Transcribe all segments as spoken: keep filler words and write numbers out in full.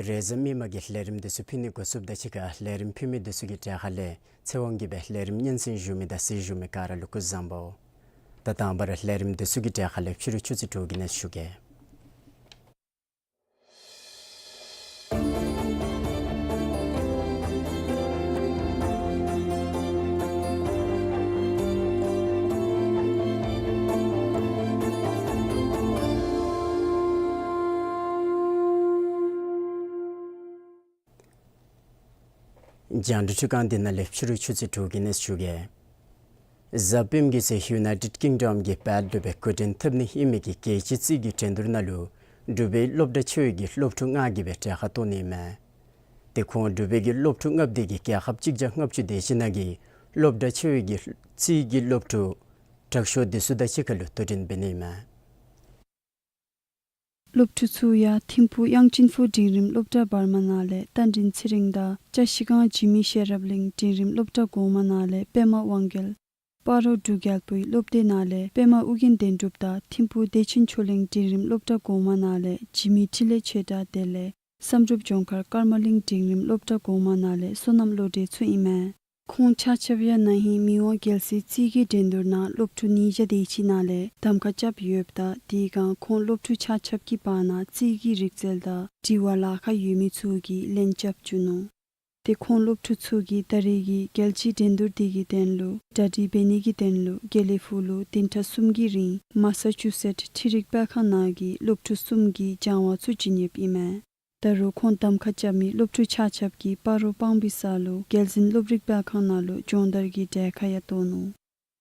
རེས་གཟའ་མིག་དམར་གྱི་ལས་རིམ་འདི་ཚུ་ཕུལ་ནི་འགོ་བཙུགསཔ་ད་ཕྱི་ཁར་ལས་རིམ་ཕུལ་མི་འདི་ཚུ་གི་གྲས་ཁ་ལས་ཚེ་དབང་གིས་སྦེ་ལས་རིམ་སྙན་གསན་ཞུ་མི་དང་གཟིགས་ཞུ་མི་ག་ར་ལུ་སྐུ་གཟུགས་བཟང་པོ། ད་དང་པ་ར་ལས་རིམ་འདི་ཚུ་གི་གྲས་ཁ་ལས་ཕྱི་རུ་ཆུ་ཚོད་དྲུག་གི་གནས་ཚུལ་ཞུ་གེ། རྒྱང་བསྒྲགས་འཕྲུལ་ཁང་འདི་ནང་ལས་ཕྱི་རུ་ཆུ་ཚོད་དྲུག་གི་གནས་ཚུལ་ཞུ་གེ། གཟའ་སྤེནམ་གི་ཚེ་ཡུ་ནའི་ཊེཌ་ཀིང་ཌམ་གྱི་པཱརཐ་ལུ་སྦེ་འགོ་འདྲེན་འཐབ་ནི་ཨིན་མི་གི་རྒྱལ་སྤྱི་རྩིས་ཀྱི་འགྲན་བསྡུར་ནང་ལུ་འབྲུག་པའི་སློབ་གྲྭ་ཆེ་བའི་གི་སློབ་ཕྲུག་ལྔ་གིས་སྦེ་གྲལ་ཁར་གཏོགས་ནི་ཨིན་མས། ཏེ་ཁོང་འབྲུག་པའི་གི་སློབ་ཕྲུག་ལྔ་པོ་འདི་གིས་རྒྱལ་ཁབ་གཅིག་བརྒྱ་ལྔ་བཅུ་དེ་ཅིག་ནང་གི་སློབ་གྲྭ་ཆེ་བའི་གི་རྩིས་ཀྱི་སློབ་ཕྲུག་དྲག་ཤོས་འདི་ཚུ་དང་གཅིག་ཁར་ལུ་དོ་འགྲན་འབད་ནི་ཨིན་མས། སློབ་ཕྲུག་ཚུ་ཡང་ཐིམ་ཕུག་དབྱངས་ཅན་ཕུ་འབྲིང་རིམ་སློབ་གྲྭ་བར་མ་ནང་ལས་རྟ་མགྲིན་ཚེ་རིང་དང་བཀྲ་ཤིས་སྒང་འཇིགས་མེད་ཤེས་རབ་གླིང་འབྲིང་རིམ་སློབ་གྲྭ་གོང་མ་ནང་ལས་པདྨ་དབང་རྒྱལ། སྤ་རོ་འབྲུག་རྒྱལ་པོའི་སློབ་སྡེ་ནང་ལས་པདྨ་ཨོ་རྒྱན་བདེན་གྲུབ་དང་ཐིམ་ཕུག་བདེ་ཆེན་ཆོས་གླིང་འབྲིང་རིམ་སློབ་གྲྭ་གོང་མ་ནང་ལས་འཇིགས་མེད་འཕྲིན་ལས་ཆོས་གྲགས། དེ་ལས་བསམ་གྲུབ་ལྗོངས་མཁར་ཀརྨ་གླིང་འབྲིང་རིམ་སློབ་གྲྭ་གོང་མ་ནང་ལས་བསོད་ནམས་བློ་གྲོས་ཚུ་ཨིན་མས། ཁོང་ཆ་ཁྱབ་ཡང་ན་ཧིང་མི་དབང་རྒྱལ་སྲས་རྩིས་ཀྱི་འགྲན་བསྡུར་ནང་སློབ་ཕྲུག་ཉིས་བརྒྱ་དེ་ཅིག་ནང་ལས་གདམ་ཁ་རྐྱབ་ཡོདཔ་ད་དེ་སྒང་ཁོང་སློབ་ཕྲུག་ཆ་ཁྱབ་ཀྱི་བར་ན་རྩིས་ཀྱི་རིག་རྩལ་དང་དྲི་བ་ལཱ་ཁག་ཡོད་མི་ཚུ་གིས་ལན་རྐྱབ་བཅུག་ནུག། ཏེ་ཁོང་སློབ་ཕྲུག་ཚུ་གིས་ད་རེས་ཀྱི་རྒྱལ་སྤྱིའི་འགྲན་བསྡུར་དེ་གི་དོན་ལུ་གྲ་སྒྲིག་འབད་ནི་གི་དོན་ལུ་དགེ་ལེགས་ཕུག་ལུ་བདུན་ཕྲག་གསུམ་གྱི་རིང་མ་ས་ཅུ་སེཊ་འཕྲུལ་རིག་པར་ཁང་ནང་གི་སློབ་ཕྲུག་གསུམ་གྱིས་སྦྱང་བ་ཚུ་བྱིན་ཡོདཔ་ཨིན་མས། ད་རུང་ཁོང་གདམ་ཁ་རྐྱབ་མི་སློབ་ཕྲུག་ཆ་ཁྱབ་ཀྱིས་སྤ་རོ་སྤང་སྦིས་ས་ལུ་རྒྱལ་འཛིན་སློབ་རིག་པར་ཁང་ནང་ལུ་སྦྱོང་བརྡར་གྱི་གྲལ་ཁར་ཡང་གཏོགས་ནུག།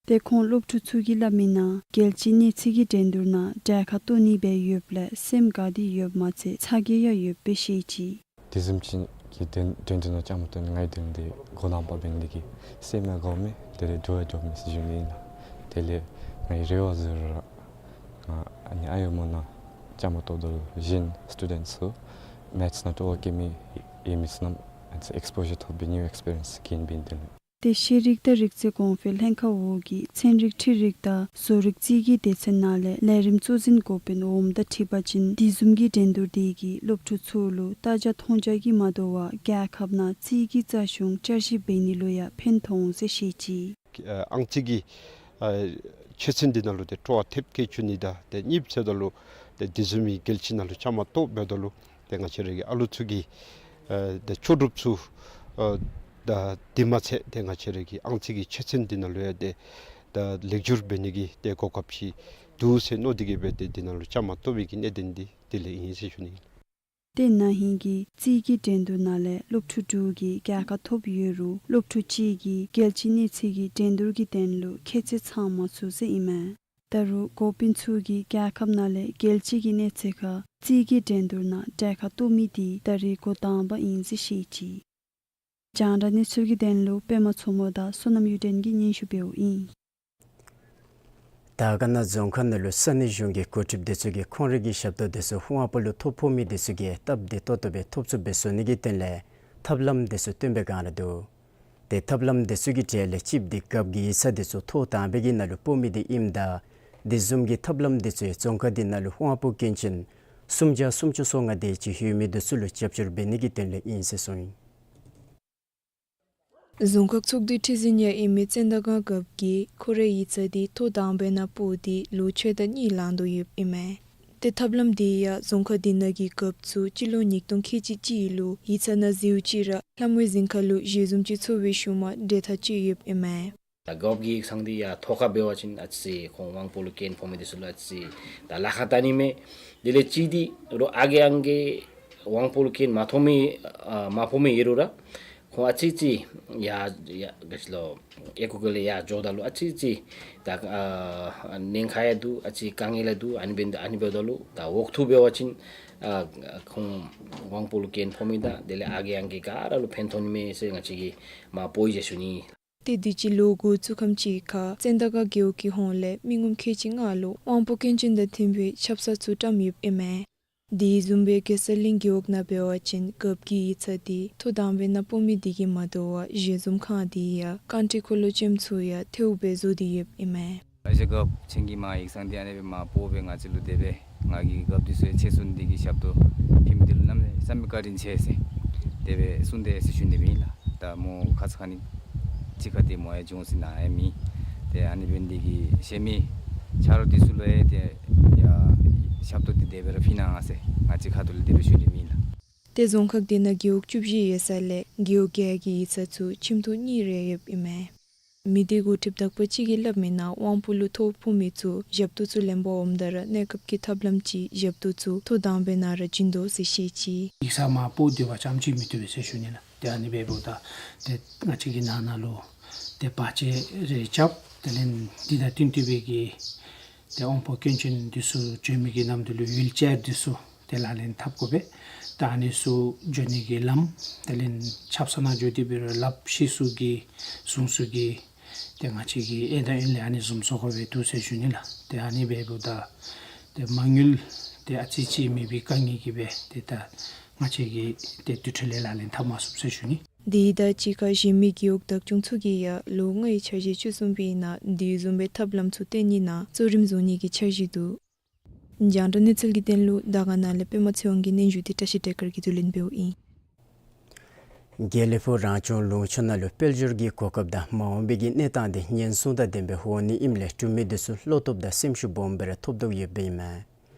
ཏེ་ཁོང་སློབ་ཕྲུག་ཚུ་གིས་སླབ་མིའི་ནང་རྒྱལ་སྤྱིའི་གནས་ཚད་ཀྱི་འགྲན་བསྡུར་ནང་གྲལ་ཁར་གཏོགས་ནི་སྦེ་ཡོདཔ་ལས་སེམས་དགའ་སྟེ་ཡོདཔ་མ་ཚད་ཚ་གྱང་ཡང་ཡོདཔ་སྦེ་བཤད་ཅི། དེ་བཟུམ་ཅིག་གི་འགྲན་འགྲན་བསྡུར་ནང་བཅའ་མར་གཏོགས་ནི་ང་གི་དོན་ལས་འགོ་དང་པ་འབད་ནི་དེ་གིས་སེམས་ཡང་དགའཝ་མས། དེ་ལས་འགྱོ་ཡང་འགྱོཝ་མས་ཟེར་ཞུ་ནི་ཨིན་ལགས། དེ་ལས་ངེའི་རེ་བ་ཟེར་རུང་ར་ང་ཨ་ནི་ཨ་ཡོད་མོ་ནང་བཅའ་མར་གཏོགས་དོ་ལུ་གཞན་སི་ཊུ་ཌེནཊསི་ཚུ་མེཐསི་ནང་སྤྲོ་བ་བསྐྱེད་མི་ཡོད་མི་ཚུ་རྣམས་ཨེགསི་པོ་ཞར་ཐོབ་པའི་ནིའུ་ཨེགསི་པི་རི་ཡེནསི་གིས་ཨིན་པས་དེ་ལས། ཏེ་ཤེས་རིག་དང་རིག་རྩལ་གོང་འཕེལ་ལྷན་ཁག་འོག་གི་ཚན་རིག་འཕྲུལ་རིག་དང་བཟོ་རིག་རྩིས་ཀྱི་སྡེ་ཚན་ནང་ལས་ལས་རིམ་གཙོ་འཛིན་འགོ་དཔོན་འོགམ་དང་འཁྲིལ་བ་ཅིན་དེ་བཟུམ་གྱི་འགྲན་བསྡུར་དེ་གིས་སློབ་ཕྲུག་ཚུ་ལུ་ལྟ་རྒྱ་མཐོང་རྒྱ་གིས་མ་དོ་བར་རྒྱལ་ཁབ་ནང་རྩིས་ཀྱི་རྩ་གཞུང་བསྐྱར་ཞིབ་འབད་ནི་ལུ་ཡང་ཕན་ཐོགས་འོང་ཟེར་བཤད་ཅི། ཨ་ཨང་རྩིས་ཀྱི་ཨ་ཆོས་ཚན་འདི་ནང་ལུ་ཏེ་སྤྲོ་བ་ཐེབས་བསྐྱེད་བཅུག་ནི་དང་ཏེ་གཉིས་པ་ཟེརཝ་ད་ལུ་ཏེ་དེ་བཟུམ་མའི་རྒྱལ་སྤྱི་ནང་ལུ་བཅའ་མར་གཏོགས་འབདཝ་ད་ལུ་ཏེ་ང་བཅས་ར་གི་ཨ་ལུ་ཚུ་གིས་ཨ་ཏེ་ལྕོགས་གྲུབ་ཚུ་ཨ་ད་དེ་མ་ཚད་ཏེ་ང་བཅས་ར་གི་ཨང་རྩིས་ཀྱི་ཆོས་ཚན་འདི་ནང་ལུ་ཡང་ཏེ་ད་ལེགས་བསྒྱུར་འབད་ནི་གི་ཏེ་གོ་སྐབས་ཅིག་འདུག་ཟེར་མནོ་སྟེ་གིས་སྦེ་ཏེ་འདི་ནང་ལུ་བཅའ་མར་གཏོགས་པའི་གི་གནད་དོན་འདི་དེ་ལས་ཨིན་ཟེར་ཞུ་ནི་ཨིན། ཏེ་ན་ཧིང་གི་རྩིས་ཀྱི་འགྲན་བསྡུར་ནང་ལས་སློབ་ཕྲུག་དྲུག་གིས་རྒྱལ་ཁ་ཐོབ་ཡོད་རུང་སློབ་ཕྲུག་གཅིག་གིས་རྒྱལ་སྤྱིའི་གནས་ཚད་ཀྱི་འགྲན་བསྡུར་གྱི་དོན་ལུ་ཁྱད་ཚད་ཚང་མ་ཚུགས་ཟེར་ཨིན་མས། ད་རུང་འགོ་དཔོན་ཚུ་གིས་རྒྱལ་ཁབ་ནང་ལས་རྒྱལ་སྤྱི་གི་གནས་ཚད་ཁར་རྩིས་ཀྱི་འགྲན་བསྡུར་ནང་གྲལ་ཁར་གཏོགས་མི་དེ་ད་རེས་འགོ་དང་པ་ཨིན་ཟེར་བཤད་ཅི། རྒྱང་བསྒྲགས་གནས་ཚུལ་གྱི་དོན་ལུ་པདྨ་མཚོ་མོ་དང་བསོད་ནམས་གཡུ་སྒྲོན་གྱིས་སྙན་ཞུ་འབདཝ་ཨིན། དར་དཀར་ན་རྫོང་ཁག་ནང་ལུ་ས་གནས་གཞུང་གི་འགོ་ཁྲིདཔ་དེ་ཚུ་གིས་ཁོང་རའི་གི་ཞབས་ཏོག་དེ་ཚུ་དབང་པོ་ལུ་ཐོ་ཕོག་མི་དེ་ཚུ་གིས་སྟབས་བདེ་ཏོག་ཏོ་སྦེ་ཐོབ་ཚུགསཔ་སྦེ་བཟོ་ནི་གི་དོན་ལས་ཐབས་ལམ་དེ་ཚུ་སྟོན་པའི་སྒང་ར་འདུག། ཏེ་ཐབས་ལམ་དེ་ཚུ་གི་གྲས་ལས་གཅིག་འདི་རྒཔོ་གི་ཡིག་ཚང་དེ་ཚུ་ཐོག་དང་པའི་གི་ནང་ལུ་སྤོ་མི་དེ་ཨིནམ་ད་དེ་བཟུམ་གྱི་ཐབས་ལམ་དེ་ཚུ་ཡང་རྫོང་ཁག་འདི་ནང་ལུ་དབང་པོ་སྐྱོན་ཅན་སུམ་བརྒྱ་སུམ་ཅུ་སོ་ལྔ་དེ་ཅིག་ཡོད་མི་དེ་ཚུ་ལུ་རྒྱབ་སྐྱོར་འབད་ནི་གི་དོན་ལས་ཨིན་ཟེར་གསུངས་ཡི། རྫོང་ཁག་ཚོགས་འདུའི་ཁྲི་འཛིན་ཡང་ཨིན་མི་ཙན་དན་སྒང་རྒཔོ་གིས་ཁོ་རའི་ཡིག་ཚང་དེ་ཐོག་དང་པའི་ནང་སྤོ་སྟེ་ལོ་ཕྱེད་དང་གཉིས་ལང་དོ་ཡོདཔ་ཨིན་མས། ཏེ་ཐབས་ལམ་དེ་ཡང་རྫོང་ཁག་དེ་ནང་གི་རྒཔོ་ཚུ་སྤྱི་ལོ་ཉིས་སྟོང་ཁལ་གཅིག་གཅིག་ལུ་ཡིག་ཚང་ནང་ཟེརཝ་ཅིག་ར་ལྷམ་ངོའི་གཟིམ་ཁང་ལུ་ཞལ་འཛོམས་ཅིག་ཚོགས་པའི་ཤུལ་མ་འབྲེལ་ཐག་བཅད་ཡོདཔ་ཨིན་མས། ད་རྒཔོ་གི་ཡིག་ཚང་དེ་ཡང་ཐོག་ཁར་འབད་བ་ཅིན་ཨ་ཙི་ཁོང་དབང་པོ་ལུ་སྐྱོན་ཕོག་མི་དེ་ཚུ་ལུ་ཨ་ཙི་ད་ལཱ་ཁག་བལྟ་ནི་མས། དེ་ལས་གཅིག་དེ་རོགས་ཨ་རྒས་ཨང་རྒས་ དབང་པོ་ལུ་རྐྱེན་མ་ཐོབ་མི་ཨ་མ་ཕོག་མི་ཨིན་རུང་ར་ཁོང་ཨ་ཙི་ཙི་ཡར་ཡར་ག་ཅི་ལོ་ཨེ་ཁུ་གི་ལས་ཡར་འགྱོཝ་ད་ལུ་ཨ་ཙི་ཙི་ད་ཨ་ཉེན་ཁ་ཡང་འདུག། ཨ་ཙི་དཀའ་ངལ་ཡང་འདུག། ཨ་ནི་འབད་ཨ་ནི་འབདཝ་ད་ལུ་ད་འོག་ཐུག་འབད་བ་ཅིན་ཨ་ཁོང་དབང་པོ་ལུ་རྐྱེན་ཕོག་མི་དང་དེ་ལས་ཨ་རྒས་ཨང་རྒས་ག་ར་ལུ་ཕན་ཐོགས་ནི་མས་ཟེར་ང་བཅས་ཀྱིས་མ་པ་ཞུ་ནི། ཏེ་དུས་ཅི་ལོ་འགོ་བཙུགས་ཁམས་ཅིག་ཁར་ཙན་དན་སྒར་རྒེད་འོག་གི་ཧོངས་ལས་མི་ངོམ་ཁལ་གཅིག་ལྔ་ལུ་དབང་པོ་སྐྱོན་ཅན་དང་མཐུན་པའི་ཆབ་གསང་ཚུ་བཀྲམ་ཡོདཔ་ཨིན་མས། དེ་བཟུམ་སྦེ་གེ་སར་གླིང་རྒེད་འོག་ནང་འབད་བ་ཅིན་རྒཔོ་གི་ཡིག་ཚང་འདི་ཐོ་དང་པའི་ནང་སྤོ་མི་འདི་གིས་མ་དོ་བར་ཞལ་འཛོམས་ཁང་འདི་ཡང་རྐང་ཁྲི་འཁོར་ལོ་ཅན་ཚུ་ཡང་ཐལཝ་སྦེ་བཟོ་སྟེ་ཡོདཔ་ཨིན་མས། ཨ་ཞེ་རྒཔོ་ཁྱེད་ཀྱིས་མ་ཡིག་ཚང་འདི་ཨ་ནི་སྦེ་མ་སྤོ་སྦེ་ང་བཅས་ལུ་དེ་སྦེ་ང་གིས་རྒཔོ་འདི་ཚུ་ཡང་ཚེ་བསྲུང་སྟེ་གི་ཞབས་ཏོག་ཕུལ་མི་འདི་ལུ་གནམ་མེད་ས་མེད་བཀའ་དྲིན་ཆེ་ཟེར་དེ་སྦེ་གསུངས་ཏེ་ཟེར་ཞུ་ནི་ཨིན་ལགས། ད་མོ་ཁ་ཙ་ཁ་ཉིནམ་ཅིག་ཁར་ཏེ་མོ་ཡང་བྱོན་སོ་ནུག། ཨ་ཡང་མེད། ཏེ་ཨ་ནི་འབད་ནི་འདི་གིས་གཞན་མི་ཆ་རོགས་འདི་ཚུ་ལུ་ཡང་ཏེ་ཡ་ཞབས་ཏོག་འདི་དེ་སྦེ་ར་ཕུལ་གནང་ཟེར་ང་བཅས་ཁ་ཐུག་ལས་དེ་སྦེ་ཞུ་ནི་ཨིན་ལགས། ཏེ་རྫོང་ཁག་འདི་ནང་རྒེད་འོག་བཅུ་བཞི་ཡོད་ས་ལས་རྒེད་འོག་བརྒྱད་ཀྱི་ཡིག་ཚང་ཚུ་ཁྱིམ་ཐོག་གཉིས་རེ་ཡོདཔ་ཨིན་མས། མི་སྡེ་འགོ་ཁྲིདཔ་དག་པ་ཅིག་གིས་སླབ་མིའི་ནང་དབང་པོ་ལུ་ཐོ་ཕོག་མི་ཚུ་ཞབས་ཏོག་ཚུ་ལེན་པར་འོངམ་ད་ར་གནས་སྐབས་ཀྱི་ཐབས་ལམ་ཅིག་ཞབས་ཏོག་ཚུ་ཐོ་དང་པའི་ནང་ར་བྱིན་དོ་ཟེར་བཤད་ཅི། ཡིག་ཚང་མ་སྤོ་སྡོད་པ་ཙམ་ཅིག་མི་བཏུབ་པས་ཟེར་ཞུ་ནི་ལགས། ཏེ་ཨ་ནི་འབདཝ་ད་ཏེ་ང་བཅས་ཀྱི་ནང་ན་ལུ་ཏེ་བར་ཆད་རེ་རྐྱབ། དེ་ལས་འདི་དང་བསྟུན་ཏེ་སྦེ་གི་ཏེ་དབང་པོ་སྐྱོན་ཅན་འདི་ཚུ་བྱོན་མི་གི་ནམ་དུས་ལུ་ཝིལ་ཅེར་འདི་ཚུ་ཏེ་ལག་ལེན་འཐབ་དགོ་པས། ད་ཨ་ནི་ཚུ་འགྱོ་ནི་གི་ལམ་དེ་ལས་ཆབ་གསང་ནང་འགྱོ་སྟེ་འབད་རུང་ལགཔ་ཤི་སོ་གི་གཟུང་སོ་གི་ཏེ་ང་བཅས་ཀྱིས་ཨེ་དང་ཨིན་ལས་ཨ་ནི་བཟུམ་བཟོ་དགོ་པས་འདུག་ཟེར་ཞུ་ནི་ལགས། ཏེ་ཨ་ནི་འབདཝ་ད་ཏེ་མ་དངུལ་ཏེ་ཨ་ཙི་ཅིག་མེད་པའི་དཀའ་ངལ་གྱིས་སྦེ་ཏེ་ད་ང་བཅས་ཀྱིས་ཏེ་དེ་འཕྲོ་ལས་ལག་ལེན་འཐབ་མ་ཚུགས་ཟེར་ཞུ་ནི། དེ་དང་གཅིག་ཁར་གཞན་མི་རྒེད་འོག་བདག་སྐྱོང་ཚུ་གིས་ཡང་ལོ་ལྔའི་འཆར་གཞི་བཅུ་གསུམ་པའི་ནང་དེ་བཟུམ་སྦེ་ཐབས་ལམ་ཚུ་བཏོན་ནི་ནང་གཙོ་རིམ་བཟུང་ནི་གི་འཆར་གཞི་འདུག། རྒྱང་བསྒྲགས་གནས་ཚུལ་གྱི་དོན་ལུ་དར་དཀར་ནང་ལས་པདྨ་ཚེ་དབང་གི་སྙན་ཞུ་འདི་བཀྲ་ཤིས་བདེ་སྐར་གྱིས་བསྡུ་ལེན་འབདཝ་ཨིན། དགེ་ལེགས་ཕུག་རང་སྐྱོང་ལུང་ཕྱོགས་ནང་ལུ་དཔལ་འབྱོར་གྱི་གོ་སྐབས་དང་མ་འོངས་པའི་གི་གནས་སྟངས་འདི་ཉེན་སྲུང་དང་ལྡན་པའི་འོང་ནི་ཨིནམ་ལས་འབྲུག་མི་འདི་ཚུ་བློ་སྟོབས་དང་སེམས་ཤུགས་སྦོམ་སྦེ་ར་ཐོབ་དོ་ཡོདཔ་ཨིན་མས།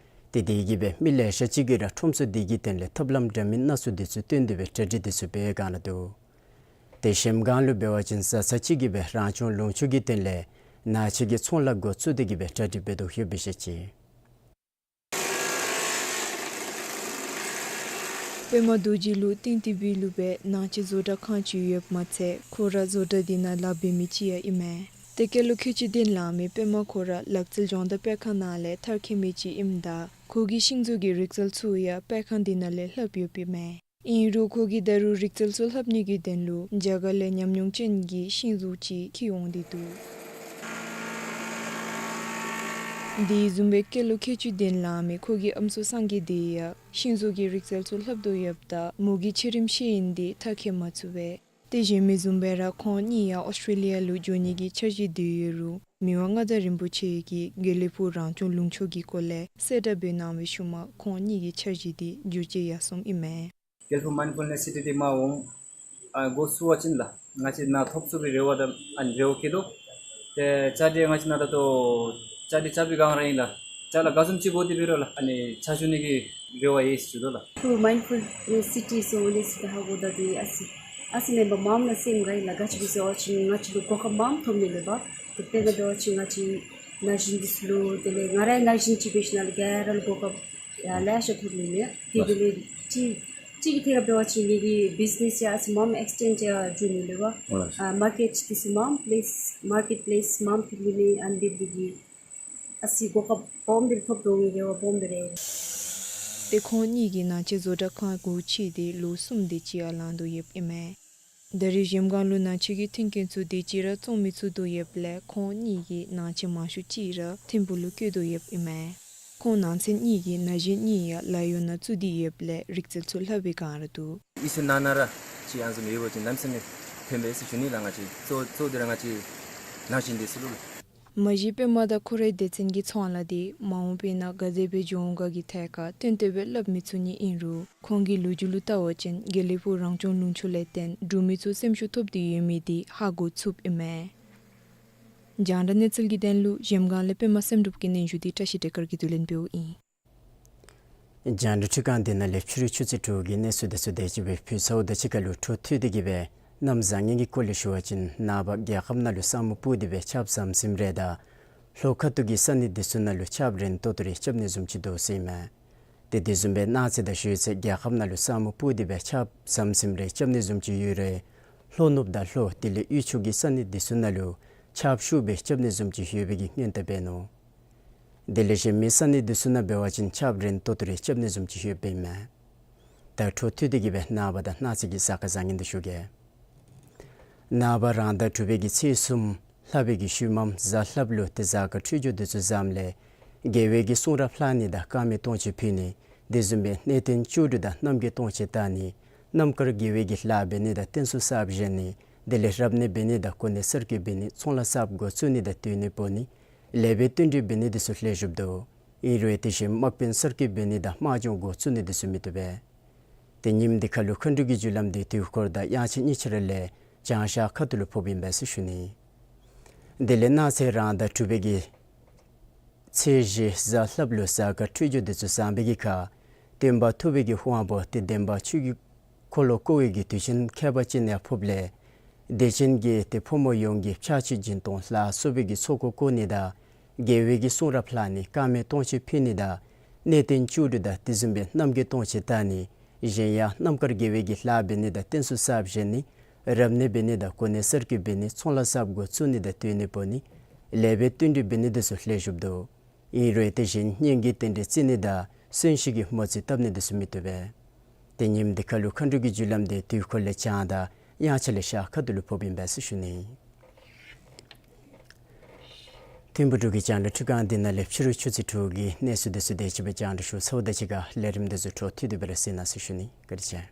ཏེ་དེ་གིས་སྦེ་མི་ལེ་ཤ་ཅིག་གིས་ར་ཁྲོམ་ཚུ་འདི་གི་དོན་ལས་ཐབས་ལམ་འདྲ་མིན་སྣ་ཚོགས་འདི་ཚུ་བཏོན་ཏེ་སྦེ་གྲ་སྒྲིག་འདི་ཚུ་འབད་བའི་སྒང་ར་འདུག། ཏེ་གཞལམ་སྒང་ལུ་འབད་བ་ཅིན་བཟའ་ཚང་ཅིག་གིས་སྦེ་རང་སྐྱོང་ལུང་ཕྱོགས་ཀྱི་དོན་ལས་ནང་ཆས་ཀྱི་ཚོང་ལཱ་འགོ་བཙུགས་ཏེ་གིས་སྦེ་གྲ་སྒྲིག་འབད་དོ་ཡོདཔ་སྦེ་བཤད་ཅི། པདྨ་རྡོ་རྗེ་ལུ་སྟེང་ཐིབས་པའི་ལུ་སྦེ་ནང་ཆས་བཟོ་གྲྭ་ཁང་ཅིག་ཡོདཔ་མ་ཚད་ཁོ་ར་བཟོ་གྲྭ་འདི་ནང་ལཱ་འབད་མི་ཅིག་ཡང་ཨིན་མས། ཏེ་སྐྱེས་ལོ་ཁལ་གཅིག་ལྡན་ལང་མི་པདྨ་ཁོ་ར་ལག་རྩལ་སྦྱོང་བརྡར་སྤེལ་ཁང་ནང་ལས་མཐར་འཁྱོལ་མི་ཅིག་ཨིནམ་ད་ཁོ་གིས་ཤིང་བཟོ་གི་རིག་རྩལ་ཚུ་ཡང་སྤེལ་ཁང་འདི་ནང་ལས་ལྷབ་ཡོདཔ་ཨིན་མས། ཨིན་རུང་ཁོ་གིས་ད་རུང་རིག་རྩལ་ཚུ་ལྷབ་ནི་གི་དོན་ལུ་རྒྱ་གར་ལས་ཉམས་མྱོང་ཅན་གྱི་ཤིང་བཟོ་ཅིག་འཁྱིད་འོང་སྟེ་འདུག། དེ་བཟུམ་སྦེ་སྐྱེས་ལོ་ཁལ་གཅིག་ལྡན་ལང་མི་ཁོ་གི་ཨམ་སྲུ་སངས་རྒྱས་འདི་ཡང་ཤིང་བཟོ་གི་རིག་རྩལ་ཚུ་ལྷབ་དོ་ཡོདཔ་ད་མོ་གི་ཆེ་རིམ་ཤེས་ཡོན་འདི་མཐར་འཁྱོལ་མ་ཚུགས་པས། ཏེ་གཞན་མི་བཟུམ་སྦེ་ར་ཁོང་གཉིས་ཡང་ཨོསི་ཊྲེ་ལི་ཡ་ལུ་འགྱོ་ནི་གི་འཆར་གཞི་འདི་ཡོད་རུང་མི་དབང་མངའ་བདག་རིན་པོ་ཆེ་གིས་དགེ་ལེགས་ཕུག་རང་སྐྱོང་ལུང་ཕྱོགས་ཀྱི་སྐོར་ལས་གསལ་བསྒྲགས་འབད་གནང་བའི་ཤུལ་མ་ཁོང་གཉིས་ཀྱི་འཆར་གཞི་འདི་བསྒྱུར་བཅོས་ཡར་སོངམ་ཨིན་མས། དགེ་ལེགས་ཕུག་མའིནཌ་ཕུལ་ནེསི་སི་ཊི་འདི་མ་འོངས་ཨ་འགོ་བཙུགས་པ་ཅིན་ལགས་ང་བཅས་ནཱ་ཐོབ་ཚུགས་པའི་རེ་བ་དང་ཨ་ནི་རེ་བ་བསྐྱེད་དོ། ཏེ་བཅའ་སྒྲིག་ང་བཅས་ནཱ་ད་ལྟོ་བཅའ་སྒྲིག་རྐྱབ་པའི་སྒང་ར་ཨིན་ལགས། ཅ་ལ་ག་བཟུམ་ཅིག་དགོ་དེ་འབད་རུང་ལགས་ཨ་ནི་ཕྱག་ཞུ་ནི་གི་རེ་བ་ཡོད་ཟེར་ཞུ་དོ་ལགས། ཕུག་མའིནཌ་ཕུལ་ནེསི་སི་ཊི་ཟེར་འོང་ནི་ཟེར་ད་ཧ་གོ་ད་འདི་ཨ་ཙི་ཨ་ཙི་མེན་པར་མངམ་ལུ་སེམས་དགའ་ཡི་ལགས། ག་ཅི་སྦེ་ཟེར་བ་ཅིན་ང་བཅས་ལུ་གོ་སྐབས་མངམ་ཐོབ་ནི་ལས་འབད་ཏེ་དཔེར་ན་འབད་བ་ཅིན་ང་བཅས་ན་གཞོན་འདི་ཚུ་ལུ་དེ་ལས་ང་ར་ཡང་ན་གཞོན་ཅིག་འབད་ཞིནམ་ལས་ག་ར་ལུ་གོ་སྐབས་ཡང་ལེ་ཤ་ཐོབ་ནི་མས། ཏེ་དེ་ལས་གཅིག་གཅིག་གི་ཐད་ཁར་འབད་བ་ཅིན་ངེ་གི་བིཛི་ནེསི་ཡང་ཨ་ཙི་མངམ་ཨེགསི་ཊེནཌ་ཡང་འགྱོ་ནི་ལས་འབད་ཨ་མར་ཀེཊ་འདི་ཚུ་མངམ་པི་ལེསི་མར་ཀེཊ་པི་ལེསི་མངམ་ཐོབ་ནི་མས། ཨ་ནི་འབད་ནི་འདི་གིས་ཨ་ཙི་གོ་སྐབས་སྦོམ་སྦེ་ཐོབ་དོ་ངེ་གི་རེ་བ་སྦོམ་སྦེ་ར་ཡོད། ཏེ་ཁོང་གཉིས་ཀྱིས་ནང་ཆས་བཟོ་གྲྭ་ཁང་སྒོ་ཕྱེ་སྟེ་ལོ་གསུམ་དེ་ཅིག་ཡར་ལང་དོ་ཡོདཔ་ཨིན་མས། ད་རེས་གཞལམ་སྒང་ལུ་ནང་ཆས་ཀྱི་མཐུན་རྐྱེན་ཚུ་དེ་ཅིག་ར་བཙོང་མི་ཚུགས་དོ་ཡོདཔ་ལས་ཁོང་གཉིས་ཀྱིས་ནང་ཆས་མང་ཤོས་ཅིག་ར་ཐིམ་ཕུག་ལུ་བསྐྱོད་དོ་ཡོདཔ་ཨིན་མས། ཁོང་ནང་ཚན་གཉིས་ཀྱི་ན་གཞོན་གཉིས་ཡང་ལཱ་གཡོག་ནང་བཙུགས་ཏེ་ཡོདཔ་ལས་རིག་རྩལ་ཚུ་ལྷབ་པའི་སྒང་ར་འདུག། ཨིན་ཟེར་ན་ན་ར་ཅིག་ཨ་ནི་བཟུམ་ཡོད་པ་ཅིན་གནམ་མེད་ས་མེད་ཕན་པས་ཟེར་ཞུ་ནི་ལགས། ང་བཅས་གཙོ་གཙོ་དེ་ར་ང་བཅས་ན་གཞོན་འདི་ཚུ་ལུ་ལགས། མ་གཞི་པདྨ་དང་ཁོ་རའི་སྡེ་ཚན་གྱི་ཚོང་ལཱ་འདི་མ་འོངས་པའི་ནང་ག་དེ་སྦེ་འགྱོ་འོང་ག་གི་ཐད་ཁར་ཏན་ཏན་སྦེ་སླབ་མི་ཚུགས་ནི་ཨིན་རུང་ཁོང་གི་ལོ་རྒྱུས་ལུ་བལྟ་བ་ཅིན་དགེ་ལེགས་ཕུག་རང་སྐྱོང་ལུང་ཕྱོགས་ལས་བརྟེན་འབྲུག་མི་ཚུ་སེམས་ཤུགས་ཐོབ་སྟེ་ཡོད་མི་འདི་ཧ་གོ་ཚུགསཔ་ཨིན་མས། རྒྱང་བསྒྲགས་གནས་ཚུལ་གྱི་དོན་ལུ་གཞལམ་སྒང་ལས་པདྨ་བསམ་གྲུབ་ཀྱི་སྙན་ཞུ་འདི་བཀྲ་ཤིས་བདེ་སྐར་གྱིས་བསྡུ་ལེན་འབདཝ་ཨིན། རྒྱང་བསྒྲགས་ཁྲི་ཁང་འདི་ནང་ལས་ཕྱི་རུ་ཆུ་ཚོད་དྲུག་གི་གནས་ཚུལ་དེ་ཚུ་དེ་ཅིག་སྦེ་ཕུལ་ཚརཝ་དང་གཅིག་ཁར་ལུ་འཕྲོ་མཐུད་དེ་གིས་སྦེ་གནམ་བཟང་ངན་གྱི་སྐོར་ལས་ཞུ་བ་ཅིན་ནངས་པ་རྒྱལ་ཁབ་ནང་ལུ་ས་སྨུག་སྤུབས་ཏེ་སྦེ་ཆརཔ་ཟམ་ཟིམ་རེ་དང་ལྷོ་ཁ་ཐུག་གི་ས་གནས་འདི་ཚུ་ནང་ལུ་ཆརཔ་རན་ཏོག་ཏོ་རེ་རྐྱབ་ནི་བཟུམ་ཅིག་འདུག་ཟེར་ཨིན་མས། ཏེ་དེ་བཟུམ་སྦེ་གནངས་ཚེ་དང་ཞུ་ཚེ་རྒྱལ་ཁབ་ནང་ལུ་ས་སྨུག་སྤུབས་ཏེ་སྦེ་ཆརཔ་ཟམ་ཟིམ་རེ་རྐྱབ་ནི་བཟུམ་ཅིག་ཡོད་རུང་ལྷོ་ནུབ་དང་ལྷོ་དེ་ལས་དབུས་ཕྱོགས་ཀྱི་ས་གནས་འདི་ཚུ་ནང་ལུ་ཆརཔ་ཤུགས་སྦེ་རྐྱབ་ནི་བཟུམ་ཅིག་ཡོད་པའི་གི་སྔོན་བརྡ་འབད་ནུག། དེ་ལས་གཞན་མི་ས་གནས་འདི་ཚུ་ནང་འབད་བ་ཅིན་ཆརཔ་རན་ཏོག་ཏོ་རེ་རྐྱབ་ནི་བཟུམ་ཅིག་ཡོདཔ་ཨིན་མས། ད་འཕྲོ་མཐུད་དེ་གི་སྦེ་ནངས་པ་དང་གནངས་ཚེ་གི་གཟའ་སྐར་བཟང་ངན་འདི་ཞུ་གེ། ནངས་པ་རང་ཟླ་དྲུག་པའི་གི་ཚེས་གསུམ་ལྷག་པའི་གི་ཤུལ་མམ་གཟའ་ལྷགཔ་ལུ་ཏེ་གཟའ་སྐར་འཕྲོད་སྦྱོར་འདི་ཚུ་བཟངམ་ལས་རྒྱལ་བའི་གི་གསུང་རབ་ལྷག་ནི་དང་དཀར་མེ་སྟོང་མཆོད་ཕུལ་ནི། དེ་བཟུམ་སྦེ་གནས་བརྟན་བཅུ་དྲུག་དང་རྣམ་རྒྱལ་སྟོང་མཆོད་བཏང་ནི། རྣམ་དཀར་དགེ་བའི་གི་ལྷ་འབད་ནི་དང་རྟེན་གསུམ་གསརཔ་བཞེངས་ནི། དེ་ལས་རབ་གནས་འབད་ནི་དང་གོ་གནས་གསར་བསྐོ་འབད་ནི། ཚོང་ལཱ་གསརཔ་འགོ་བཙུགས་ནི་དང་སྟོན་ནི་སྤོ་ནི། ལེགས་པའི་བསྟུན་གྲོས་འབད་ནི་འདི་ཚུ་ལེགས་ཤོམ་འདུག། ཨིན་རུང་དེ་བཞིན་དམག་དཔོན་གསར་བསྐོ་འབད་ནི་དང་དམག་སྦྱོང་འགོ་བཙུགས་ནི་འདི་ཚུ་མི་བཏུབ་པས། ཏེ་ཉིནམ་འདི་ཁ་ལུ་མཁའ་འགྲོ་གི་རྒྱུ་ལམ་འདི་དུས་འཁོར་དང་དབྱངས་འཆར་གཉིས་ཆ་ར་ལས་བྱང་ཤར་ཁ་ཐུག་ལུ་ཕོགཔ་ཨིན་པས་ཟེར་ཞུ་ནི། དེ་ལས་གནངས་ཚེ་རང་ཟླ་དྲུག་པའི་གི་ཚེས་བཞི་གཟའ་ལྷགཔ་ལུ་གཟའ་སྐར་འཕྲོད་སྦྱོར་འདི་ཚུ་བཟང་པའི་གི་ཁར་སྟོན་པ་ཐུབ་པའི་གི་དབང་པོ་ཏེ་འདན་མ་ཆོས་ཀྱི་འཁོར་ལོ་བསྐོར་བའི་གི་དུས་ཆེན་ཁྱད་པར་ཅན་ཡང་ཕོགཔ་ལས་དད་ཅན་གྱི་ཏེ་ཕོ་མོ་ཡོངས་ཀྱིས་ཕྱག་ཕྱི་སྦྱིན་གཏོང་ལ་སོགས་པའི་གི་ཚོགས་འཁོར་བསྐོར་ནི་དང་རྒྱལ་བའི་གི་གསུང་རབ་ལྷག་ནི། དཀར་མེ་སྟོང་མཆོད་ཕུལ་ནི་དང་གནས་བརྟན་བཅུ་དྲུག་དང་དེ་བཟུམ་སྦེ་རྣམ་རྒྱལ་སྟོང་མཆོད་བཏང་ནི། གཞན་ཡང་རྣམ་དཀར་དགེ་བའི་གི་ལྷ་འབད་ནི་དང་རྟེན་གསུམ་གསརཔ་བཞེངས་ནི། རབ་གནས་འབད་ནི་དང་གོ་གནས་གསར་བསྐོ་འབད་ནི། ཚོང་ལཱ་གསརཔ་འགོ་བཙུགས་ནི་དང་སྟོན་ནི་སྤོ་ནི། ལེགས་པའི་བསྟུན་གྲོས་འབད་ནི་འདི་ཚུ་ལེགས་ཤོམ་འདུག། ཨིན་རུང་དེ་བཞིན་གཉེན་གྱི་རྟེན་འབྲེལ་བརྩི་ནི་དང་གསོན་གཤིན་གྱི་མོ་རྩིས་བཏབ་ནི་འདི་ཚུ་མི་བཏུབ་པས། ཏེ་ཉིནམ་འདི་ཁ་ལུ་མཁའ་འགྲོ་གི་རྒྱུ་ལམ་འདི་དུས་འཁོར་ལས་བྱང་དང་དབྱངས་འཆར་ལས་ཤར་ཁ་ཐུག་ལུ་ཕོགཔ་ཨིན་པས་ཟེར་ཞུ་ནི། ཐིམ་ཕུ་འབྲུག་གི་རྒྱང་བསྒྲགས་ཁྲི་ཁང་འདི་ནང་ལས་ཕྱི་རུ་ཆུ་ཚོད་དྲུག་གི་གནས་ཚུལ་འདི་ཚུ་དེ་ཅིག་སྦེ་རྒྱང་བསྒྲགས་ཞུ་ཚརཝ་ད་གཅིག་ཁར་ལས་རིམ་འདི་ཚུ་འཕྲོ་མཐུད་དེ་སྦེ་ར་གཟིགས་གནང་ཟེར་ཞུ་ནི། བཀའ་དྲིན་ཆེ།